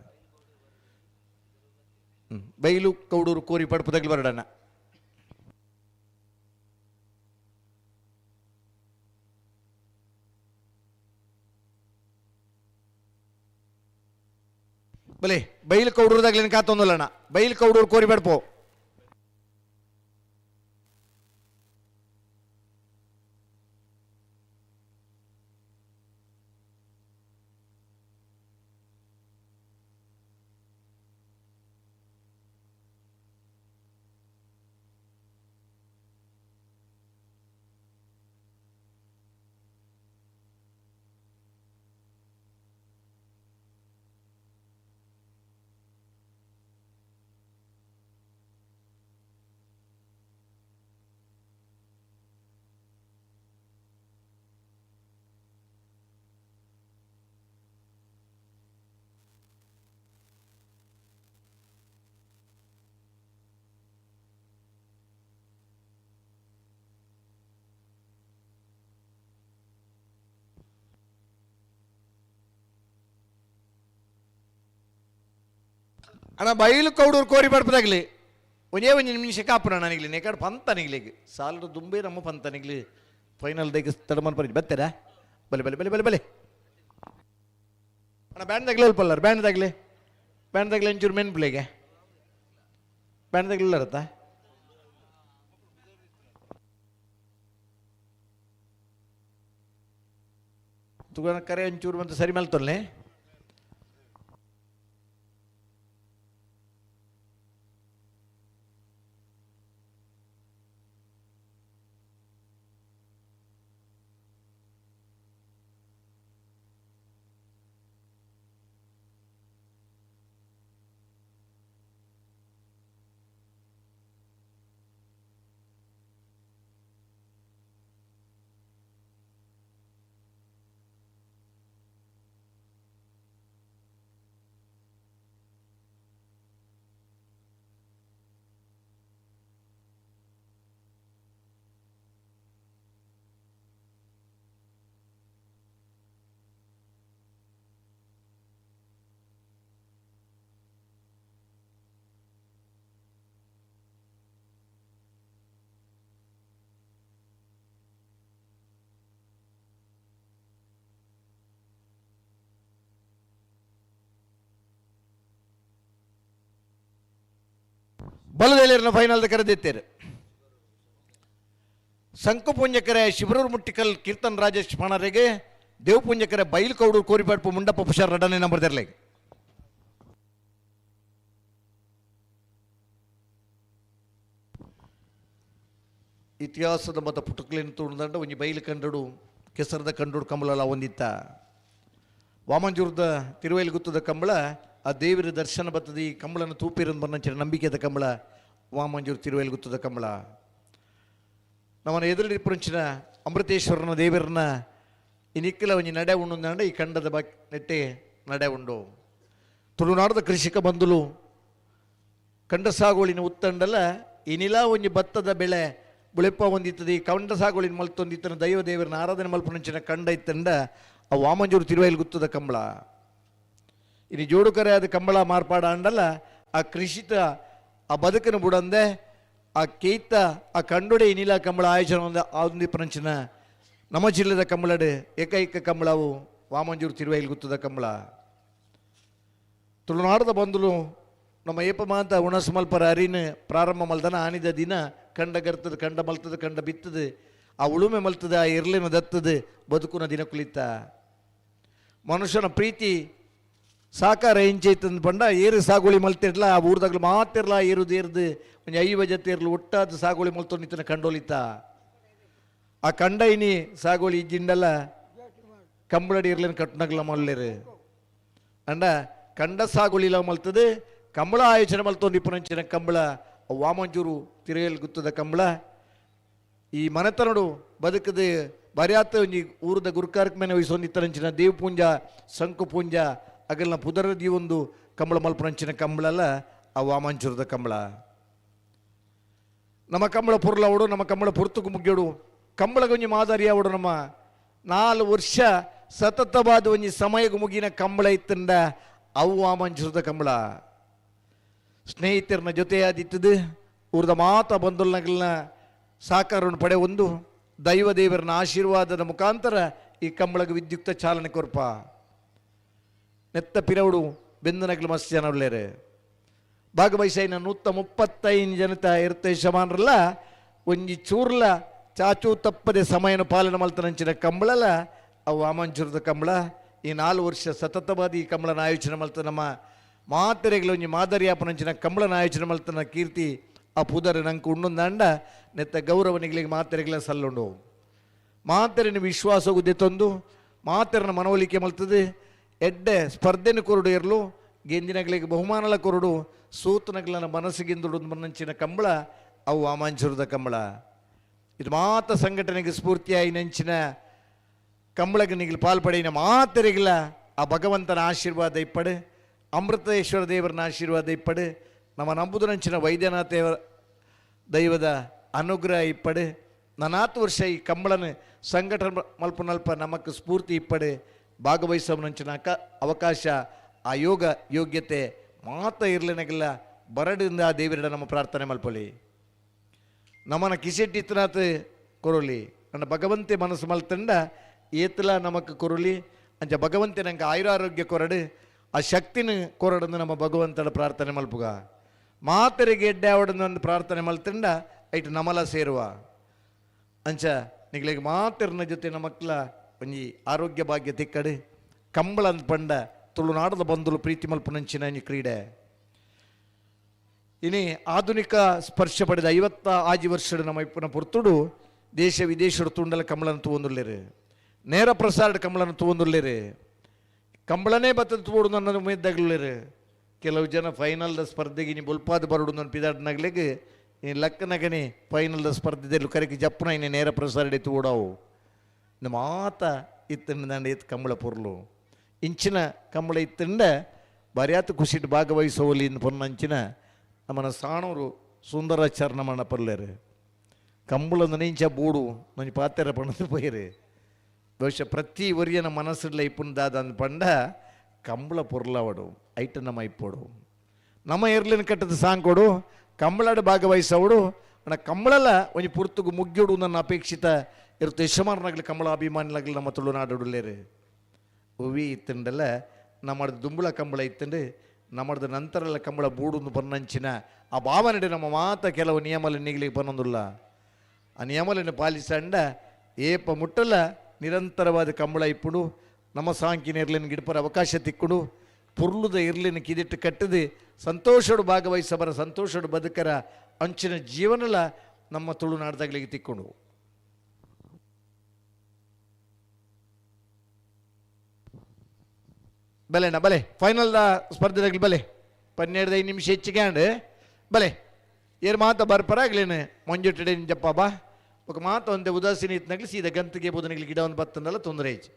ಬೈಲು ಕೌಡೂರು ಕೋರಿ ಪಡ್ಪದಾಗ್ಲಿ ಬರೋಡಣ್ಣ. ಬಲೆ ಬೈಲು ಕೌಡೂರ್ದಾಗ್ಲೇನು ಕಾತೊಂದಲ್ಲಣ್ಣ ಬೈಲು ಕೌಡೂರು ಕೋರಿ ಪಡ್ಪೋ. ಅಣ್ಣ ಬೈಲು ಕೌಡೂರು ಕೋರಿ ಪಡ್ಪದಾಗ್ಲಿ ಒಂದೇ ಒಂದು ನಿಮಿಷ ಕಾಪುನ ನನಗ್ಲಿ ನೇಕಾಡು ಪಂತ ನಿಗ್ಲಿಗೆ ಸಾಲದ ದುಂಬೆ ನಮ್ಮ ಪಂತ ನಿಗ್ಲಿ ಫೈನಲ್ ದೈಗ ತಡಮನ್ ಪರಿ ಬತ್ತೀರಾ ಬಲೆ ಬಲೆ ಬಲೆ ಬಲೆ ಬಲೆ ಅಣ್ಣ ಬ್ಯಾಂಡ್ ದಾಗ್ಲಿ ಅಲ್ಪಲ್ಲಾರ ಬ್ಯಾಂಡ್ ದಾಗ್ಲಿ ಬ್ಯಾಂಡ್ ದಾಗ್ಲಿ ಒಂಚೂರು ಮೆನ್ ಪ್ಲೇಗೆ ಬ್ಯಾಂಡ್ ದಾಗ್ಲಿಲ್ಲರತ್ತ ತುಗನ ಕರೆ ಒಂಚೂರು ಬಂತು ಸರಿ ಮಲ್ತೊಲ್ಲೆ. ಬಲದಲ್ಲಿರನ ಫೈನಲ್ದ ಕರೆದಿತ್ತೇರು ಸಂಕುಪುಂಜಕರೆ ಶಿಬರೂರು ಮುಟ್ಟಿಕಲ್ ಕೀರ್ತನ್ ರಾಜೇಶ್ ಪಾಣರಿಗೆ ದೇವಪುಂಜಕರೆ ಬೈಲ್ಕೌಡೂರು ಕೋರಿಪಾಡ್ಪು ಮುಂಡಪ್ಪ ಪುಷಾರ್ ರಡನೆ ನಂಬರ್ ತೆರಲಿ. ಇತಿಹಾಸದ ಮತ ಪುಟುಕ್ಲಿನ ತುಣದಂಡ ಒಂಜಿ ಬೈಲು ಕಂಡಡು ಕೆಸರದ ಕಂಡಡು ಕಂಬಳಲ ಒಂದಿತ್ತ ವಾಮಂಜೂರದ ತಿರುವೈಲ್ ಗುತ್ತದ ಕಂಬಳ ಆ ದೇವರ ದರ್ಶನ ಬರ್ತದೆ ಈ ಕಂಬಳನ ತೂಪಿರಂದು ಬನ್ನಂಚಿನ ನಂಬಿಕೆದ ಕಂಬಳ ವಾಮಂಜೂರು ತಿರುವೈಲ್ ಗುತ್ತದ ಕಂಬಳ. ನಮ್ಮನ್ನು ಎದುರು ಪುರಂಚಿನ ಅಮೃತೇಶ್ವರನ ದೇವರನ್ನ ಈ ನಿಕ್ಕಲ ಒಂಜಿ ನಡೆ ಉಂಡು ಈ ಕಂಡದ ಬಾಕಿ ನೆಟ್ಟೆ ನಡೆ ಉಂಡು. ತುಳುನಾಡದ ಕೃಷಿಕ ಬಂಧುಲು ಕಂಡ ಸಾಗುವಳಿನ ಉತ್ತಂಡಲ ಇನಿಲ ಒಂಜಿ ಭತ್ತದ ಬೆಳೆ ಬುಳೆಪ್ಪ ಒಂದಿತ್ತದ ಈ ಕಂಡ ಸಾಗುವಳಿನ ಮಲ್ತೊಂದಿತ್ತನ ದೈವ ದೇವರನ್ನ ಆರಾಧನೆ ಮಲ್ಪುನಂಚಿನ ಕಂಡ ಇತ್ತಂಡ ಆ ವಾಮಂಜೂರು ತಿರುವೈಲ್ ಗುತ್ತದ ಕಂಬಳ. ಇನ್ನು ಜೋಡುಕರೆ ಅದು ಕಂಬಳ ಮಾರ್ಪಾಡ ಅಂಡಲ್ಲ ಆ ಕೃಷಿತ ಆ ಬದುಕನ್ನು ಬುಡಂದೆ ಆ ಕೇಯ್ತ ಆ ಕಂಡೊಡೆ ಇನಿಲ ಕಂಬಳ ಆಯೋಜನ ಒಂದು ಪರಂಚಿನ ನಮ್ಮ ಜಿಲ್ಲೆದ ಕಂಬಳಡು ಏಕೈಕ ಕಂಬಳವು ವಾಮಂಜೂರು ತಿರುವೈಲ್ ಗುತ್ತದ ಕಂಬಳ. ತುಳುನಾಡದ ಬಂಧುಲು ನಮ್ಮ ಏಪಮಾಂತ ಉಣಸ್ ಮಲ್ಪರ ಅರಿನ ಪ್ರಾರಂಭ ಮಲ್ದನ ಆನಿದ ದಿನ ಕಂಡ ಗರ್ತದ ಕಂಡ ಮಲ್ತದ ಕಂಡ ಬಿತ್ತದ ಆ ಉಳುಮೆ ಮಲ್ತದ ಆ ಇರ್ಲಿನ ದತ್ತದ ಬದುಕುನ ದಿನ ಕುಳಿತ ಮನುಷ್ಯನ ಪ್ರೀತಿ ಸಾಕಾರ ಎಂಚೈತಂದು ಪಂಡ ಏರು ಸಾಗುಳಿ ಮಲ್ತಿರ್ಲ ಆ ಊರ್ದಾಗ್ಲು ಮಾತಿರ್ಲ ಏರುದು ಏರ್ದು ಒಂಜಿ ಐವ ಜತೆ ಇರ್ಲು ಒಟ್ಟಾದ ಸಾಗುಳಿ ಮಲ್ತೊಂದಿತ್ತನ ಕಂಡೋಲಿತ ಆ ಕಂಡ ಇನಿ ಸಾಗುಳಿ ಇಜ್ಜಿಂಡಲ್ಲ ಕಂಬಳಡಿ ಇರ್ಲಿನ ಕಟ್ಟುನಗ್ಲ ಮಲ್ಲೇರು ಅಂಡ ಕಂಡ ಸಾಗುಳಿಲ ಮಲ್ತದೆ ಕಂಬಳ ಆಯೋಜನೆ ಮಲ್ತೊಂದು ಇಪ್ಪನಂಚಿನ ಕಂಬಳ ವಾಮಂಜೂರು ತಿರುಗಲ್ ಗುತ್ತದ ಕಂಬಳ ಈ ಮನೆತನಡು ಬದುಕದ ಬರ್ಯಾತ ಒಂಜಿ ಊರದ ಗುರುಕಾರಕ ಮೇಲೆ ವಹಿಸೊಂದಿತ್ತರಂಚಿನ ದೇವಪೂಂಜ ಸಂಕು ಪೂಂಜ ಅಗಲ್ನ ಪುದರದಿ ಒಂದು ಕಂಬಳ ಮಲ್ಪನಂಚಿನ ಕಂಬಳಲ್ಲ ಆ ವಾಮಂಚೂರದ ಕಂಬಳ. ನಮ್ಮ ಕಂಬಳ ಪುರ್ಲವಡು ನಮ್ಮ ಕಂಬಳ ಪುರ್ತುಕು ಮುಗ್ಯೋಡು ಕಂಬಳಗೊಂಜಿ ಮಾದರಿ ಅವಡು ನಮ್ಮ 4 ವರ್ಷ ಸತತವಾದ ಒಂಜಿ ಸಮಯಕ್ಕೆ ಮುಗಿನ ಕಂಬಳ ಇತ್ತಂದ ಅವು ವಾಮಂಚೂರದ ಕಂಬಳ. ಸ್ನೇಹಿತರನ್ನ ಜೊತೆಯಾದಿತ್ತದು ಊರದ ಮಾತ ಬಂಧುಲ್ನಗಲ್ನ ಸಾಕಾರವನ್ನು ಪಡೆ ಒಂದು ದೈವ ದೇವರನ್ನ ಆಶೀರ್ವಾದದ ಮುಖಾಂತರ ಈ ಕಂಬಳಗೆ ವಿದ್ಯುಕ್ತ ಚಾಲನೆ ಕೊರ್ಪ ನೆತ್ತ ಪಿರವಡು ಬೆಂದನಗಲು ಮಸ್ತ್ ಜನ ಉಳ್ಳೇರು ಭಾಗವಹಿಸೈನ 135 ಜನತ ಇರ್ತ ಯಜಮಾನ್ರಲ್ಲ ಒಂಜಿ ಚೂರ್ಲ ಚಾಚೂ ತಪ್ಪದೆ ಸಮಯನ ಪಾಲನೆ ಮಲ್ತನಂಚಿನ ಕಂಬಳಲ್ಲ ಅವು ವಾಮಂಚೂರದ ಕಂಬಳ. ಈ 4 ವರ್ಷ ಸತತವಾದ ಈ ಕಂಬಳನ ಆಯೋಜನೆ ಮಲ್ತ ನಮ್ಮ ಮಾತೆರೆಗಳು ಒಂಜಿ ಮಾದರಿಯಾಪನಂಚಿನ ಕಂಬಳನ ಆಯೋಜನೆ ಮಲ್ತನ ಕೀರ್ತಿ ಆ ಪುದರ್ ನಂಗೆ ಉಣ್ಣೊಂದಾಂಡ ನೆತ್ತ ಗೌರವನಿಗಳಿಗೆ ಮಾತೆರೆಗಳ ಸಲ್ಲುಂಡು ಮಾತೆರನ ವಿಶ್ವಾಸ ಗುದ್ದೆ ತಂದು ಮಾತೆರನ ಮನವೊಲಿಕೆ ಮಲ್ತದೆ ಎಡ್ಡೆ ಸ್ಪರ್ಧೆನ ಕೊರಡು ಇರಲು ಗೆಂದಿನಗಳಿಗೆ ಬಹುಮಾನಲ ಕೊರಡು ಸೂತನಗಳನ್ನ ಮನಸ್ಸಿಗೆಂದುಡು ಮನ್ನಂಚಿನ ಕಂಬಳ ಅವು ವಾಮಾಂಚುರದ ಕಂಬಳ. ಇದು ಮಾತ ಸಂಘಟನೆಗೆ ಸ್ಫೂರ್ತಿಯಾಗಿ ನಂಚಿನ ಕಂಬಳಗೆ ನಿಗಲು ಪಾಲ್ಪಡೆಯಿನ ಮಾತೆರೆಗಳ ಆ ಭಗವಂತನ ಆಶೀರ್ವಾದ ಇಪ್ಪಡು ಅಮೃತೇಶ್ವರ ದೇವರನ ಆಶೀರ್ವಾದ ಇಪ್ಪಡು ನಮ್ಮ ನಂಬುದನಂಚಿನ ವೈದ್ಯನಾಥ ದೈವದ ಅನುಗ್ರಹ ಇಪ್ಪಡು 40 ವರ್ಷ ಈ ಕಂಬಳನ ಸಂಘಟನೆ ಮಲ್ಪನಲ್ಪ ನಮಕ್ ಸ್ಫೂರ್ತಿ ಇಪ್ಪಡು ಭಾಗವಹಿಸೋನಂಚಿನ ಅವಕಾಶ ಆ ಯೋಗ ಯೋಗ್ಯತೆ ಮಾತ ಇರ್ಲಿನಗಿಲ್ಲ ಬರಡಿಂದ ಆ ದೇವರಿಡ ನಮ್ಮ ಪ್ರಾರ್ಥನೆ ಮಲ್ಪೊಲಿ ನಮ್ಮನ ಕಿಸೆಟ್ಟಿತ್ತನಾಥ ಕೊರೊಲಿ ನನ್ನ ಭಗವಂತೆ ಮನಸ್ಸು ಮಲ್ತಂಡ ಏತಲ ನಮಕ್ ಕೊರೊಲಿ ಅಂಚ ಭಗವಂತೆ ನಂಗೆ ಆಯುರಾರೋಗ್ಯ ಕೊರಡು ಆ ಶಕ್ತಿನ ಕೊರಡನ್ನು ನಮ್ಮ ಭಗವಂತನ ಪ್ರಾರ್ಥನೆ ಮಲ್ಪುಗ ಮಾತರಿಗೆ ಎಡ್ಡೆ ಅವಡನ್ನು ಒಂದು ಪ್ರಾರ್ಥನೆ ಮಲ್ತಂಡ ಐಟ್ ನಮಲ ಸೇರುವ ಅಂಚ ನಿಗಳಿಗೆ ಮಾತೆರ್ನ ಜೊತೆ ನಮಕ್ಲ ಒಂಜಿ ಆರೋಗ್ಯ ಭಾಗ್ಯ ತಿಕ್ಕಡು ಕಂಬಳ ಅಂದ್ ಪಂಡ ತುಳುನಾಡದ ಬಂಧುಲು ಪ್ರೀತಿ ಮಲ್ಪುನಂಚಿನ ಒಂಜಿ ಕ್ರೀಡೆ. ಇನಿ ಆಧುನಿಕ ಸ್ಪರ್ಶ ಪಡೆದ 56 ವರ್ಷದ ನಮ್ಮ ಇಪ್ಪನ ಪೊರ್ತುಡು ದೇಶ ವಿದೇಶದ ತುಂಡಲ ಕಂಬಳನ ತೂವೊಂದುಲ್ಲೇರು ನೇರ ಪ್ರಸಾರದ ಕಂಬಳನ ತೂವೊಂದುಲ್ಲೇರು ಕಂಬಳನೇ ಬತ್ತದ ತೂಡು ನನ್ನ ಉಮೇದ್ದಾಗಲೂರು. ಕೆಲವು ಜನ ಫೈನಲ್ದ ಸ್ಪರ್ಧೆಗೆ ನೀ ಬೊಲ್ಪಾದ ಬರಡು ನನ್ನ ಪಿದಾಡ್ನಾಗ್ಲಿಗೆ ನೀ ಲಕ್ಕನಗನಿ ಫೈನಲ್ದ ಸ್ಪರ್ಧೆದಲ್ಲಿ ಕರೆಗೆ ಜಪ್ಪನ ಇನ್ನು ನೇರ ಪ್ರಸಾರ ತೂಡಾವು ಮಾತ ಇತ್ತಂಡ ದಂಡ ಇತ್ತು ಕಂಬಳ ಪೊರ್ಲು ಇಂಚಿನ ಕಂಬಳ ಇತ್ತಂಡ ಬರ್ಯಾತ ಖುಷಿಟ್ಟು ಭಾಗವಹಿಸೋಲಿ ಇನ್ನು ಪೊನ್ನಂಚಿನ ನಮ್ಮನ ಸಾಣೂರು ಸುಂದರಾಚಾರ್ಯ ನಮ್ಮಣ್ಣ ಪರ್ಲೇರು ಕಂಬಳದ ನಿಂಚ ಬೂಡು ನಂಜಿ ಪಾತೆರ ಪಣದು ಪೋಯಿರು. ಬಹುಶಃ ಪ್ರತಿ ಒರಿಯನ ಮನಸ್ಸುಡ್ಲ ಇಪ್ಪುಂದಾದ ಅಂದ್ ಪಂಡ ಕಂಬಳ ಪೊರ್ಲವಡು ಐಟ ನಮ್ಮ ಇಪ್ಪೋಡು ನಮ್ಮ ಎರ್ಲಿನ ಕಟ್ಟದ ಸಾಂಕೊಡು ಕಂಬಳಾಡು ಭಾಗವಹಿಸವಡು ಅಣ್ಣ ಕಂಬಳಲ್ಲ ಒಂಜಿ ಪುರ್ತುಗು ಮುಗ್ಯೋಡು ನನ್ನ ಅಪೇಕ್ಷಿತ ಇರುತ್ತೆ ಯಶಮಾನನಾಗಲಿ ಕಂಬಳ ಅಭಿಮಾನಿಲಾಗಲಿ ನಮ್ಮ ತುಳುನಾಡುಲ್ಲೇರು ಹೂವಿ ಇತ್ತಂಡಲ್ಲ ನಮ್ಮದು ದುಂಬುಳ ಕಂಬಳ ಇತ್ತಂಡು ನಮ್ಮದು ನಂತರಲ್ಲ ಕಂಬಳ ಬೂಡು ಬನ್ನಂಚಿನ ಆ ಭಾವನೆ ನಮ್ಮ ಮಾತ ಕೆಲವು ನಿಯಮಲ ನಿಗಲಿಗೆ ಬನ್ನೊಂದುಲ್ಲ ಆ ನಿಯಮలను ಪಾಲಿಸಂಡ ಏಪ ಮುಟ್ಟಲ್ಲ ನಿರಂತರವಾದ ಕಂಬಳ ಇಪ್ಪುಡು ನಮ್ಮ ಸಾಂಕಿನ ಇರ್ಲಿನ ಗಿಡಪರ ಅವಕಾಶ ತಿಕ್ಕುಡು ಪುರ್ಲುದ ಇರ್ಲಿನ ಕಿದಿಟ್ಟು ಕಟ್ಟದು ಸಂತೋಷಡು ಭಾಗವಹಿಸಬರ ಸಂತೋಷಡು ಬದುಕರ ಅಂಚಿನ ಜೀವನಲ ನಮ್ಮ ತುಳುನಾಡ್ದಾಗಲಿಗೆ ತಿಕ್ಕೊಂಡು. ಬಲೆಣ್ಣ ಬಲೆ ಫೈನಲ್ದ ಸ್ಪರ್ಧೆದಾಗಲಿ ಬಲೆ 12 ನಿಮಿಷ ಹೆಚ್ಚಿಗೆ ಅಂಡ್ ಬಲೆ ಏರು ಮಾತ ಬರ್ಪರಾಗ್ಲೇನೆ ಮಂಜುಟಡೆ ಜಪ್ಪ ಬಾ ఒక ಮಾತ ಒಂದೇ ಉದಾಸೀನ ಇತ್ತನಾಗ್ಲಿ ಸೀದಾ ಗಂತಿಗೆ ಬೋಧನೆಗಳಿಗೆ ಗಿಡ ಒಂದು ಬತ್ತಂದಲ್ಲ ತೊಂದರೆ ಹೆಚ್ಚು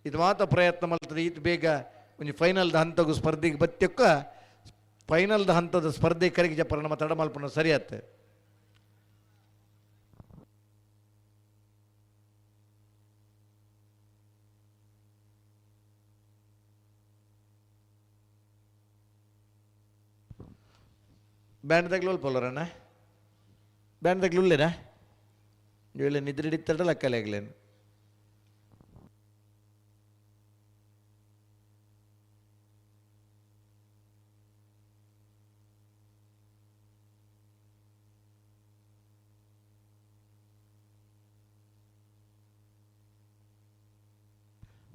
ಇದು ಮಾತ ಪ್ರಯತ್ನ ಮಾಡ್ತದೆ ಈತ ಬೇಗ ಒಂಜಿ ಫೈನಲ್ದ ಹಂತಗೂ ಸ್ಪರ್ಧೆಗೆ ಬತ್ತಕ್ಕ ಫೈನಲ್ದ ಹಂತದ ಸ್ಪರ್ಧೆ ಕರೆಗೆ ಜಪ್ಪರ ನಮ್ಮ ತಡ ಮಲ್ಪನ ಸರಿ ಆತ. ಬ್ಯಾಂಡ್ದಾಗ್ಲೂ ಅಲ್ಪ ಬ್ಯಾಂಡ್ದಾಗ್ಲೂ ಉಳ್ಳೇನಾ ಇವೆಲ್ಲ ನಿದ್ರೆ ಹಿಡಿತಾರಲ್ಲ ಅಕ್ಕಲೆ ಆಗ್ಲೇನು.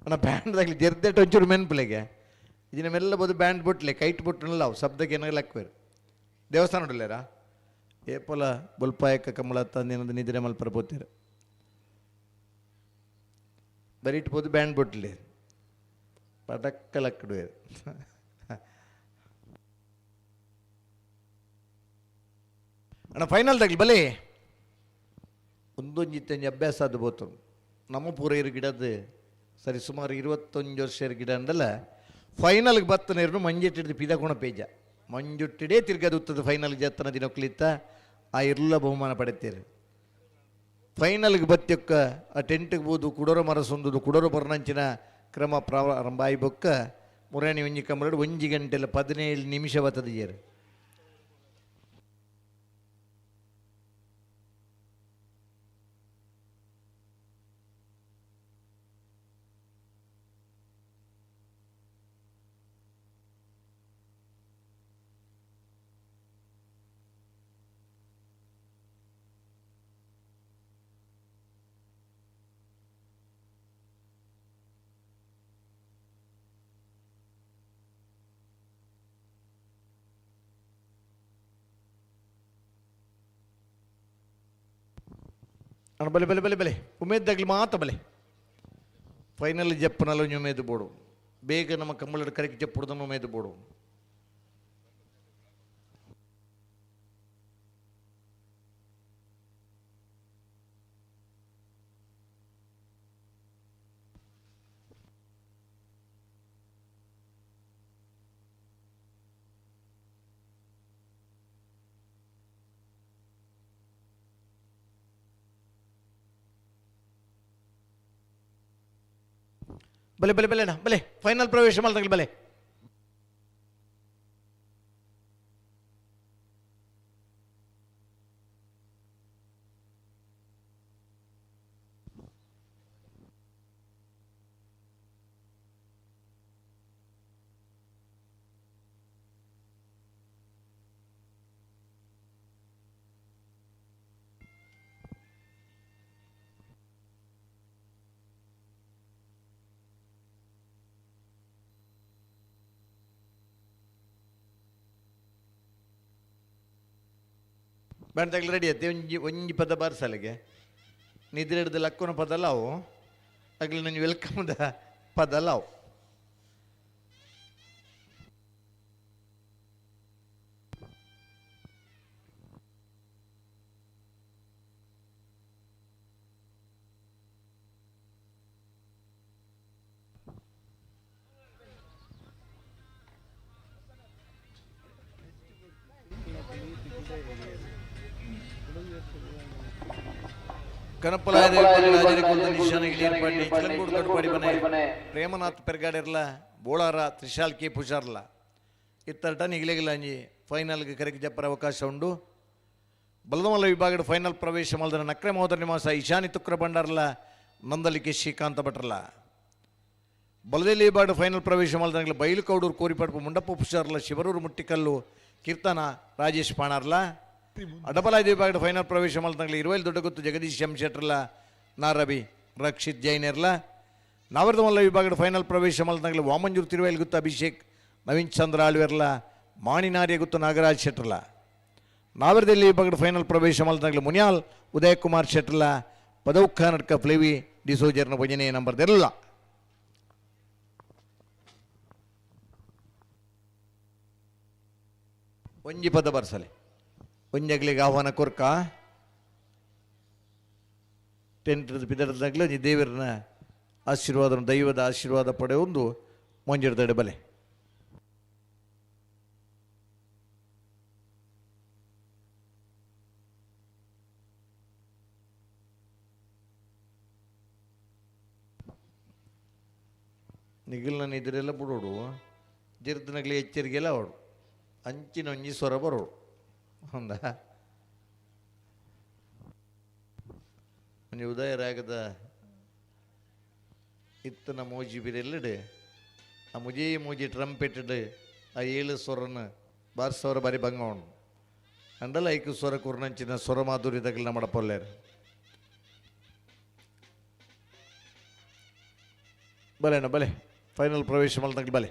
ಅಣ್ಣ ಬ್ಯಾಂಡ್ ದಾಗಲಿ ಜರ್ದೆಟ್ ಒಂಚೂರು ಮೆನ್ಪುಲೆಗೆ ಇದಿನ ಮೆಲ್ಲ ಬೋದು ಬ್ಯಾಂಡ್ ಬುಟ್ಲೆ ಕೈಟ್ ಬುಟ್ಟನಲ್ಲ ಅವು ಶಬ್ದಕ್ಕೆ ಏನಾಗಲ್ಲ ಹಾಕ್ವೇರು ದೇವಸ್ಥಾನ ಉಡ್ಲೇರಾ ಏಪೊಲ ಬೊಲ್ಪಾಯಕ ಕಮಲ ತಂದಿನದು ನಿದ್ರೆ ಮಲ್ಪರ ಪೋತೀರ ಬರೀಟ್ ಪೋದು ಬ್ಯಾಂಡ್ ಬುಟ್ಲೆ ಪಟಕ್ಕ ಲಕ್ಕಡುವೇರು. ಅಣ್ಣ ಫೈನಲ್ ತಗಲಿ ಬಲೆ ಒಂದೊಂಜಿತ್ತೊಂಜಿ ಅಭ್ಯಾಸ ಅದು ಬೋತು ನಮ್ಮ ಪೂರ ಇರು ಗಿಡದ ಸರಿ ಸುಮಾರು 21 ವರ್ಷ ಗಿಡ ಅಂದಲ್ಲ ಫೈನಲ್ಗೆ ಬತ್ತ ನೀರು ಮಂಜೆಟ್ಟಿಡ್ದು ಪಿದ ಪೇಜ ಮಂಜುಟ್ಟಿಡೇ ತಿರ್ಗದು ಉತ್ತದ ಫೈನಲ್ ಜತ್ತನ ದಿನಕ್ಲಿತ್ತ ಆ ಇರ್ಲ ಬಹುಮಾನ ಪಡೆತೀರಿ. ಫೈನಲ್ಗೆ ಬತ್ತಿಯೊಕ್ಕ ಆ ಟೆಂಟ್ಗೆ ಬೋದು ಕುಡೋರ ಮರ ಸೊಂದುದು ಕುಡೋರ ಬರ್ನಂಚಿನ ಕ್ರಮ ಪ್ರಾರಂಭ ಆಯ್ಬೊಕ್ಕ ಮುರಾಣಿ ಒಂಜಿ ಕಮರಡು 1 ಗಂಟೆಲ್ಲ 17 ನಿಮಿಷ ಬತ್ತದ ಏರು. ಅಣ್ಣ ಬಲೆ ಬಲೆ ಬಲೆ ಬಲೆ ಉಮೇದ್ದಾಗಲಿ ಮಾತ ಬಲೆ ಫೈನಲ್ ಜಪ್ಪನಲ್ಲ ಒಂಜಿ ಉಮೇದು ಬೋಡು ಬೇಗ ನಮ್ಮ ಕಂಬಳದ ಕರೆಕ್ಟ್ ಜಪ್ಪುಡ್ದನ್ನು ಉಮೇದು ಬೋಡು. ಬಲೆ ಬಲೆ ಬಲೆ ಅಣ್ಣ ಬಲೆ ಫೈನಲ್ ಪ್ರವೇಶ ಮಾಡ್ದಾಗಲಿ ಬಲೆ. ಬ್ಯಾಂಡ್ ರೆಡಿ ಆಯ್ತು ಒಂಜಿ ಒಂಜಿ ಪದ ಬಾರ್ಸಲಿಗೆ ನಿದ್ರೆ ಹಿಡ್ದು ಲಕ್ಕುನ ಪದ ಅವು ಅಗ್ಲಿ ನಂಗೆ ವೆಲ್ಕಮ್ದ ಪದ ಅವು. ಪ್ರೇಮನಾಥ್ ಪೆರ್ಗಾಡಿರ್ಲ ಬೋಳಾರ ತ್ರಿಶಾಲ್ ಕೆ ಪುಷಾರ್ಲ ಇತ್ತರ್ಟ ನಿಗಲಿಗಿಲ್ಲ ಅಂಜಿ ಫೈನಲ್ಗೆ ಕರೆಕ್ ಜಪ್ಪರ ಅವಕಾಶ ಉಂಡು. ಬಲದಮಲ್ಲ ವಿಭಾಗದ ಫೈನಲ್ ಪ್ರವೇಶ ಮಲ್ದನ ನಕ್ರೆ ಮಹೋದರ ನಿವಾಸ ಈಶಾನಿ ತುಕ್ರ ಭಂಡಾರ್ಲ ನಂದಲಿಕೆ ಶ್ರೀಕಾಂತ ಭಟ್ರಲ. ಬಲದಲ್ಲಿ ವಿಭಾಗದ ಫೈನಲ್ ಪ್ರವೇಶ ಮಲ್ದನಗ್ಲ ಬೈಲುಕೌಡೂರು ಕೋರಿಪಡ್ಪು ಮುಂಡಪ್ಪ ಪುಷಾರ್ಲ ಶಿವರೂರು ಮುಟ್ಟಿಕಲ್ಲು ಕೀರ್ತನ ರಾಜೇಶ್ ಪಾಣಾರ್ಲ. ಅಡಬಲಾಯ ವಿಭಾಗದ ಫೈನಲ್ ಪ್ರವೇಶ ಮಲ್ತಂಗ್ಲಿ ಇರುವೈಲ್ ದೊಡ್ಡಗುತ್ತು ಜಗದೀಶ್ ಎಂ ಶೆಟ್ರಲ ನಾರಬಿ ರಕ್ಷಿತ್ ಜೈನೆರ್ಲ. ನಾವರ್ದಮಲ್ಲ ವಿಭಾಗದ ಫೈನಲ್ ಪ್ರವೇಶ ಮಲ್ತಂಗ್ಲಿ ವಾಮಂಜೂರು ತಿರುವೈಲ್ ಗುತ್ತು ಅಭಿಷೇಕ್ ನವೀನ್ ಚಂದ್ರ ಆಳ್ವೆರ್ಲ ಮಾಣಿನಾರ್ಯ ಗುತ್ತು ನಾಗರಾಜ್ ಶೆಟ್ರಲ. ನಾವರ್ದಲ್ಲಿ ವಿಭಾಗದ ಫೈನಲ್ ಪ್ರವೇಶ ಮಲ್ತಂಗ್ಲಿ ಮುನಿಯಾಲ್ ಉದಯ್ ಕುಮಾರ್ ಶೆಟ್ರಲ ಪದೌಖ ನಡ್ಕ ಫ್ಲೇವಿ ಡಿಸೋಜರ್ನ ಭಜನೆ ನಂಬರ್ ದೆಲ್ಲ. ಒಂಜಿ ಪದ ಬರ್ಸಲೆ ಒಂಜಗ್ಲಿಗೆ ಆಹ್ವಾನ ಕೊರ್ಕ ಟೆಂಟ್ ಬಿದರದಾಗಲೇ ಒಂಜಿ ದೇವರನ್ನ ಆಶೀರ್ವಾದ ದೈವದ ಆಶೀರ್ವಾದ ಪಡೆಯೊಂದು ಮಂಜಿರ್ದಡೆ ಬಲೆ. ನಿಗಿಲ್ನ ನಿದ್ರೆಲ್ಲ ಬಿಡೋಡು ಜಿರ್ದನಗ್ಲಿ ಎಚ್ಚರಿಗೆಲ್ಲ ಅವಡು ಅಂಚಿನ ಒಂಜಿ ಸ್ವರ ಬರೋಡು ಹೌದಾ. ಒಂಜಿ ಉದಯ ರಾಗದ ಇತ್ತನ ಮೋಜಿ ಬಿರೆಲ್ಲಡೆ ಆ ಮುಜೇ ಮೋಜಿ ಟ್ರಂಪೆಟೆಡ್ ಆ 7 ಸ್ವರನ ಬಾರ್ಸವರ ಬಾರಿ ಭಂಗ ಉಂಡು ಅಂಡಲ ಐಕು ಸ್ವರ ಕುರ್ನಂಚಿನ ಸ್ವರ ಮಾಧುರಿ ತಗಲ್ ನಮ್ಮ ಪೊಲ್ಲೇರು. ಬಲೆ ಅಣ್ಣ ಬಲೆ ಫೈನಲ್ ಪ್ರವೇಶ ಮಲ್ತಂಗೆ ಬಲೆ.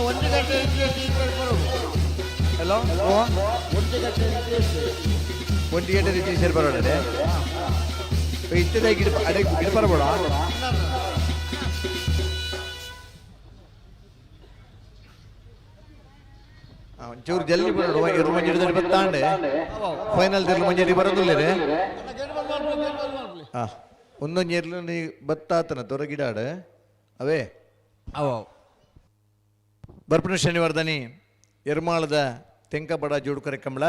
ಒಂದು ಗಂಟೆ ಹಲೋ, ಒಂದು ಗಂಟೆ ಒಂದು ಗಂಟೆ ಟೀಚರ್ ಬರೋಣ ಇತ್ತದ ಗಿಡ ಅಡೆ ಗಿಡ ಬರಬೇಡ. ಒಂಚೂರು ಜಲ್ದಿ ಬರೋಣ, ಇರು ಮಂಜಿ ಬತ್ತಾಂಡೆ ಫೈನಲ್ ತಿರ್ಲು ಮಂಜಿ ಬರೋದಿಲ್ಲ. ಹಾಂ, ಒಂದೊಂದು ಎರ್ಲು ನೀ ಬತ್ತಾತನ ತೊರ ಗಿಡಾಡ ಅವೇ ಅವ ಬರ್ಪಣ ಶನಿವಾರದನಿ ಎರ್ಮಾಳದ ತೆಂಕಬಡ ಜೋಡುಕರೆ ಕಂಬಳ.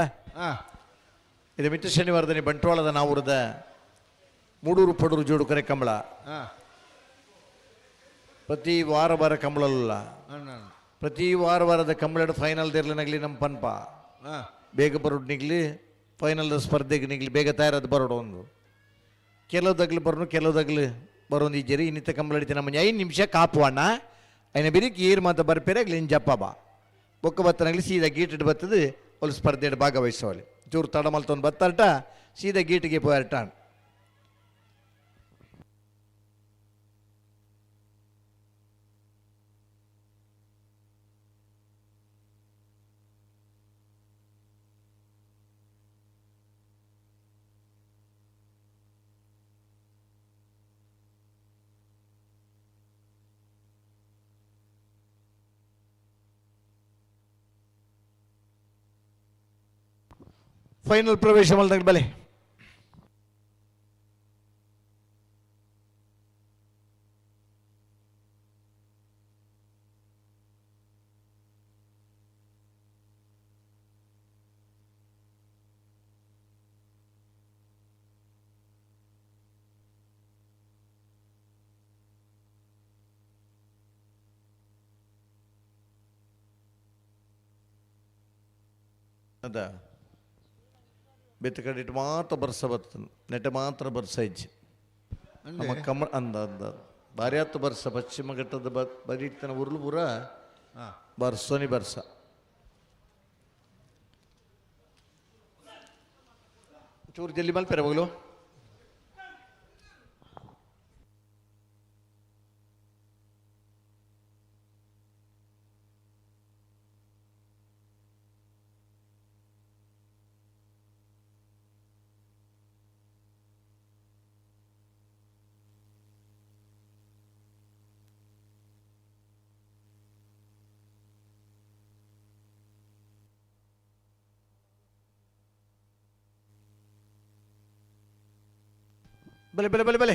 ಇದು ಮಿತ್ರ ಶನಿವಾರದನಿ ಬಂಟ್ವಾಳದ ನಾವೂರದ ಮೂಡೂರು ಪಡೂರು ಜೋಡುಕರೆ ಕಂಬಳ. ಪ್ರತಿ ವಾರ ವಾರ ಕಂಬಳಲ್ಲ, ಪ್ರತಿ ವಾರ ವಾರದ ಕಂಬಳ ಫೈನಲ್ ದೇರ್ಲನಗಲಿ ನಮ್ಮ ಪನ್ಪ ಬೇಗ ಬರೋಡು ನಿಗ್ಲಿ, ಫೈನಲ್ ಸ್ಪರ್ಧೆಗೆ ನಿಗ್ಲಿ ಬೇಗ ತಯಾರಾದ ಬರೋಡು. ಒಂದು ಕೆಲವುದಾಗ್ಲಿ ಬರೋನು, ಕೆಲವುದಾಗ್ಲಿ ಬರೋದು ಇಜ್ಜರಿ. ಇನ್ನಿತ ಕಂಬಳ ಹಿಡಿತ ನಮ್ಮ 5 ನಿಮಿಷ ಕಾಪು ಅಣ್ಣ ಐನ ಬಿರಿಕ್ ಏರು ಮಾತ ಬರ್ಪೇರಾಗ್ಲಿ ಇನ್ ಜಪ್ಪ ಬಾ ಬೊಕ್ಕ ಬತ್ತನಾಗ್ಲಿ ಸೀದಾ ಗೀಟಿಟ್ಟು ಬತ್ತದು ಅಲ್ಲಿ ಸ್ಪರ್ಧೆಡ್ ಭಾಗವಹಿಸೋಲಿ. ಚೂರು ತಡ ಮಲ್ತೊಂದು ಬತ್ತಾರಟ ಸೀದಾ ಗೀಟಿಗೆ ಪೋಯಾರಟ. ಫೈನಲ್ ಪ್ರವೇಶ ಮಲ್ದಾಗ ಬಲೆ. ಅದ ಬೆತ್ತ ಕಡೆ ಮಾತ್ರ ಬರ್ಸ ಬರ್ತದೆ, ನೆಟ ಮಾತ್ರ ಬರ್ಸ ಇಜ್ಜಿ ನಮ್ಮ ಕಮ ಅಂದ ಅಂದ ಭಾರಿ ಆತು ಬರ್ಸ. ಪಶ್ಚಿಮ ಘಟ್ಟದ ಬರೀ ತನ ಉರುಳು ಪೂರ ಬರ್ಸೋನಿ ಬರ್ಸ. ಚೂರು ಜಲ್ಲಿ ಮಲ್ಪೆರ ಹೋಗ್ಲು. ಬಲೆ ಬಲೆ ಬಲೆ ಬಲೆ.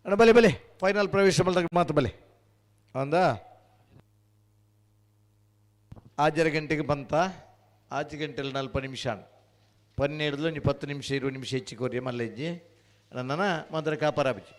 ಅಣ್ಣ ಬಲೆ ಬಲೆ ಫೈನಲ್ ಪ್ರವೇಶ ಮಲ್ದಾಗ ಮಾತು ಬಲೆ ಅಂದ ಆಜರ ಗಂಟೆಗೆ ಬಂತ ಆಚೆ ಗಂಟೆಲಿ 40 ನಿಮಿಷ 12 ಒಂಜಿ 10 ನಿಮಿಷ 20 ನಿಮಿಷ ಹೆಚ್ಚಿ ಕೊರಿ ಮಲ್ಲೆಜ್ಜಿ ನನ್ನ ಮಾತ್ರ ಕಾಪಾರಾಬಿಜಿ.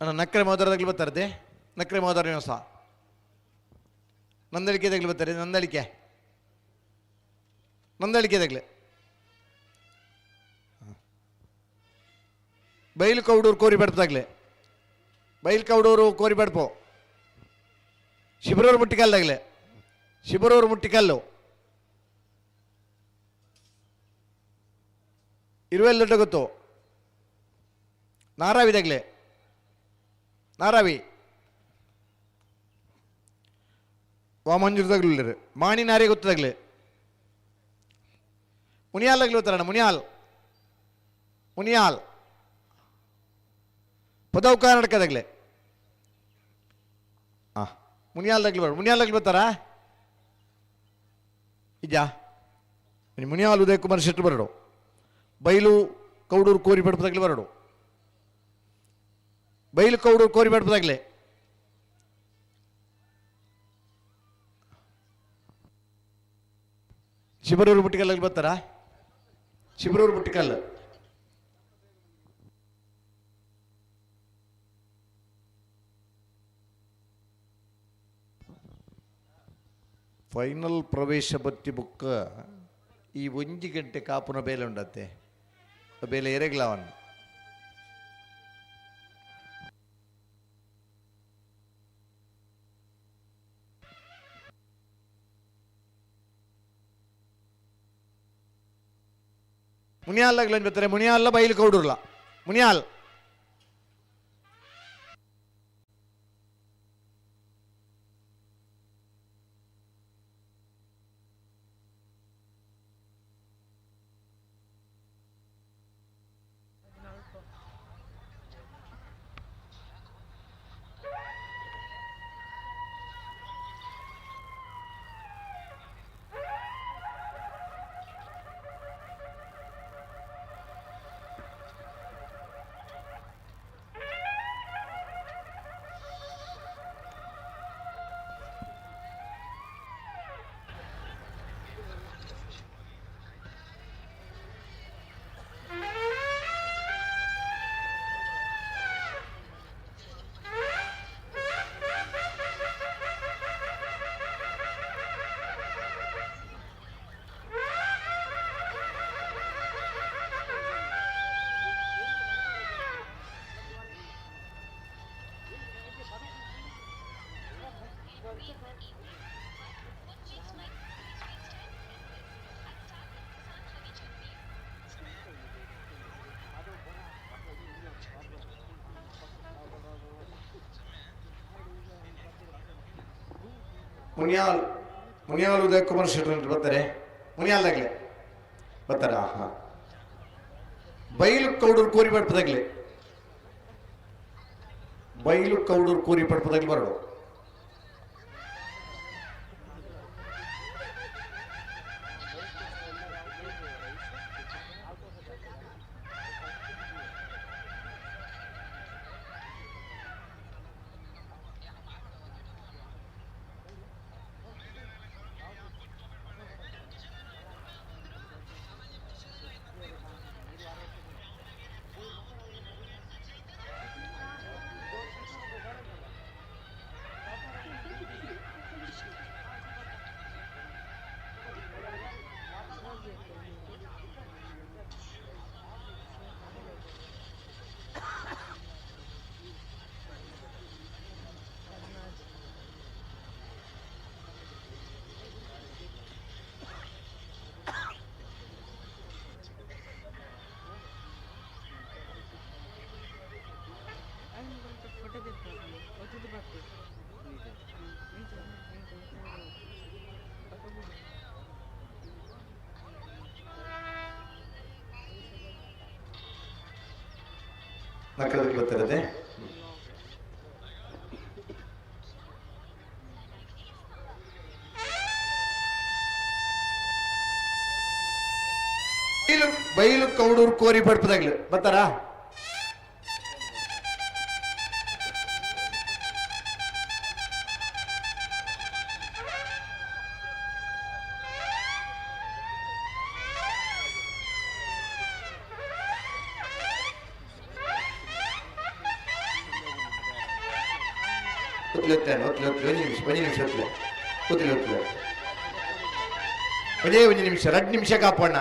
ಅಣ್ಣ ನಕ್ರೆ ಮೋದರದಾಗಲಿ ಬರ್ತಾರದೆ ನಕ್ರೆ ಮೋದರ ಸಹ ನಂದಳಿಕೆದಾಗಲಿ ಬರ್ತಾರೆ ನಂದಳಿಕೆ ನಂದಳಿಕೆದಾಗಲಿ ಬೈಲು ಕೌಡೂರು ಕೋರಿ ಬಡ್ಪದಾಗಲಿ ಬೈಲು ಕೌಡೂರು ಕೋರಿ ಬಡ್ಪು ಶಿಬರೂರು ಮುಟ್ಟಿಕಲ್ದಾಗಲಿ ಶಿಬರೂರು ಮುಟ್ಟಿಕಲ್ಲು ಇರುವೆಲ್ಲ ದೊಡ್ಡ ಗೊತ್ತು ನಾರಾವಿದಾಗಲಿ ನಾರಾವಿ ವಾಮಂಜೂರ್ದಾಗಲಿ ಮಾಣಿನಾರೇ ಗೊತ್ತದಾಗಲಿ ಮುನಿಯಾಲ್ದಾಗಲಿ ಗೊತ್ತಾರಣ್ಣ ಮುನಿಯಾಲ್ ಮುನಿಯಾಲ್ ಪದವು ಕರ್ನಾಟಕದಾಗಲಿ ಹಾಂ ಮುನಿಯಾಲ್ದಾಗಲಿ ಬರ ಮುನಿಯಾಲ್ದಾಗಲಿ ಬರ್ತಾರಾ ಇದ್ಯಾ ಮುನಿಯಾಲ್ ಉದಯ್ ಕುಮಾರ್ ಶೆಟ್ರು ಬರಡು ಬೈಲು ಕೌಡೂರು ಕೋರಿ ಬಡಪದಾಗಲಿ ಬರಡು ಬೈಲು ಕೌಡೂರು ಕೋರಿ ಬಡಪದಾಗಲಿ ಶಿಬರೂರು ಬುಟ್ಟಿಕಲ್ಲಾಗಲಿ ಬರ್ತಾರಾ ಶಿಬರೂರು ಬುಟ್ಟಿಕಲ್ಲು ಫೈನಲ್ ಪ್ರವೇಶ ಬತ್ತಿ ಬುಕ್ಕ ಈ ಒಂಜಿ ಗಂಟೆ ಕಾಪುನ ಬೇಲೆ ಉಂಡತ್ತೆ ಬೇಲೆ ಎರೆಗ್ಲಾವನ್ ಮುನಿಯಾಲ್ ಬರ್ತಾರೆ ಮುನಿಯಾಲ ಬೈಲು ಕೌಡುರ್ಲ ಮುನಿಯಾಲ್ ಮುನಿಯಾಲ್ ಮುನಿಯಾಲ್ ಉದಯ ಕುಮಾರ್ ಶೆಟ್ಟರ್ ಬರ್ತಾರೆ ಮುನಿಯಾಲ್ದಾಗಲೇ ಬರ್ತಾರ ಹಾಂ ಬೈಲು ಕೌಡೂರು ಕೋರಿ ಪಡ್ಪದಾಗಲೇ ಬೈಲು ಕೌಡೂರು ಕೋರಿ ಪಡ್ಪದಾಗಲಿ ಬರೋಡು ನಕ್ಕದಕ್ಕೆ ಬರ್ತಿರತ್ತೆ ಬೈಲು ಬೈಲು ಕೌಡೂರು ಕೋರಿ ಪಡ್ಪದಾಗ್ಲಿ ಬರ್ತಾರಾ ಒಂಜಿ ನಿಮಿಷ ಒತ್ಲೆ ಒತ್ಲೆ ಒಂದೇ ಒಂಜಿ ನಿಮಿಷ ಎರಡು ನಿಮಿಷ ಕಾಪಣ್ಣ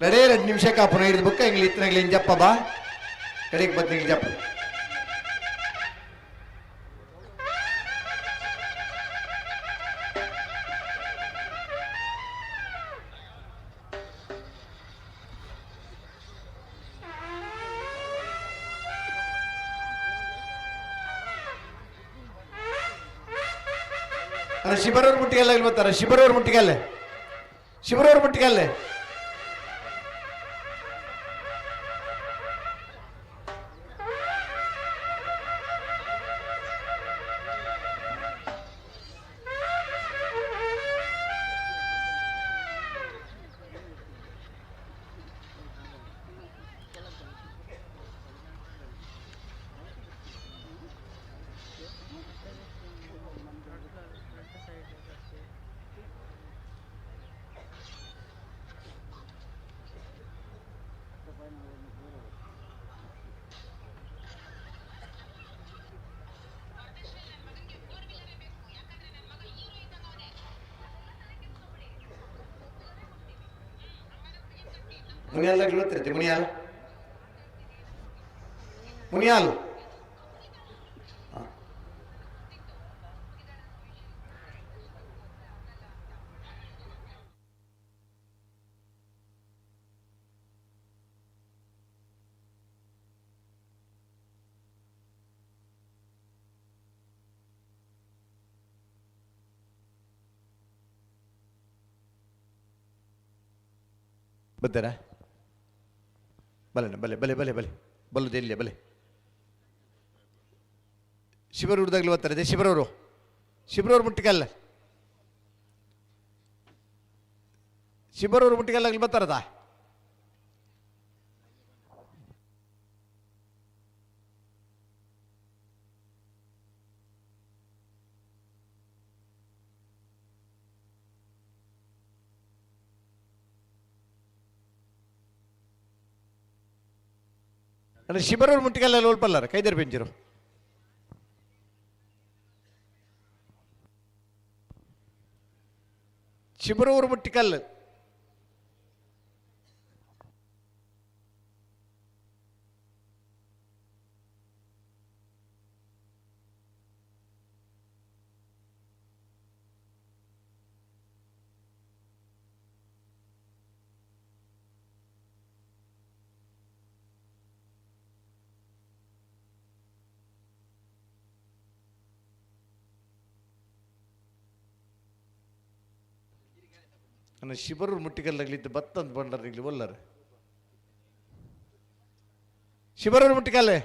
ರಡೇ ಎರಡು ನಿಮಿಷ ಕಾಪಣ ಹಿಡಿದು ಬುಕ್ಕ ಇಂಗ್ಲಿ ಇತ್ತನಾಗ್ಲಿ ಜಪ್ಪ ಬಾ ಕಡೆಗೆ ಬತ್ತಿಂಗ್ ಜಪ್ಪ ಶಿಬರವ್ರ ಮುಟ್ಟಿಗೆಲ್ಲ ಇಲ್ಲಿ ಬರ್ತಾರೆ ಶಿಬರವ್ರ ಮುಟ್ಟಿಗೆಲ್ಲ ಶಿಬರವ್ರ ಮುಟ್ಟಿಗೆಲ್ಲ ಮುನಿಯಾಲ್ ಗೊತ್ತಿರುತ್ತೆ ಮುನಿಯಾಲ್ ಮುನಿಯಾಲ್ ಬರ್ತಾರಾ ಬಲೆ ಬಲೆ ಬಲೆ ಬಲೆ ಬಲೆ ಬಲ್ಲುದು ಎಲ್ಲಿಯ ಬಲೆ ಶಿವರೂರು ಹುಡ್ದಾಗ್ಲೂ ಬರ್ತಾರೆ ಶಿವರವರು ಶಿವರವ್ರು ಮುಟ್ಟಿಕಲ್ಲ ಶಿವರವ್ರು ಮುಟ್ಟಿಕಲ್ಲಾಗ್ಲಿ ಬರ್ತಾರದಾ ಅಂದ್ರೆ ಶಿಬರೂರು ಮುಟ್ಟಿಕಲ್ಲ ಓಲ್ಪಲ್ಲಾರ ಕೈದರ್ ಬೆಂಜಿರು ಶಿಬರೂರು ಮುಟ್ಟಿಕಲ್ ನನ್ನ ಶಿಬರೂರು ಮುಟ್ಟಿಕಲ್ಲಾಗ್ಲಿದ್ದು ಬತ್ತಂತ ಬಂಡರ್ ಇಲ್ಲಿ ಒಲ್ಲರು ಶಿಬರೂರು ಮುಟ್ಟಿಕಲ್ಲೇ.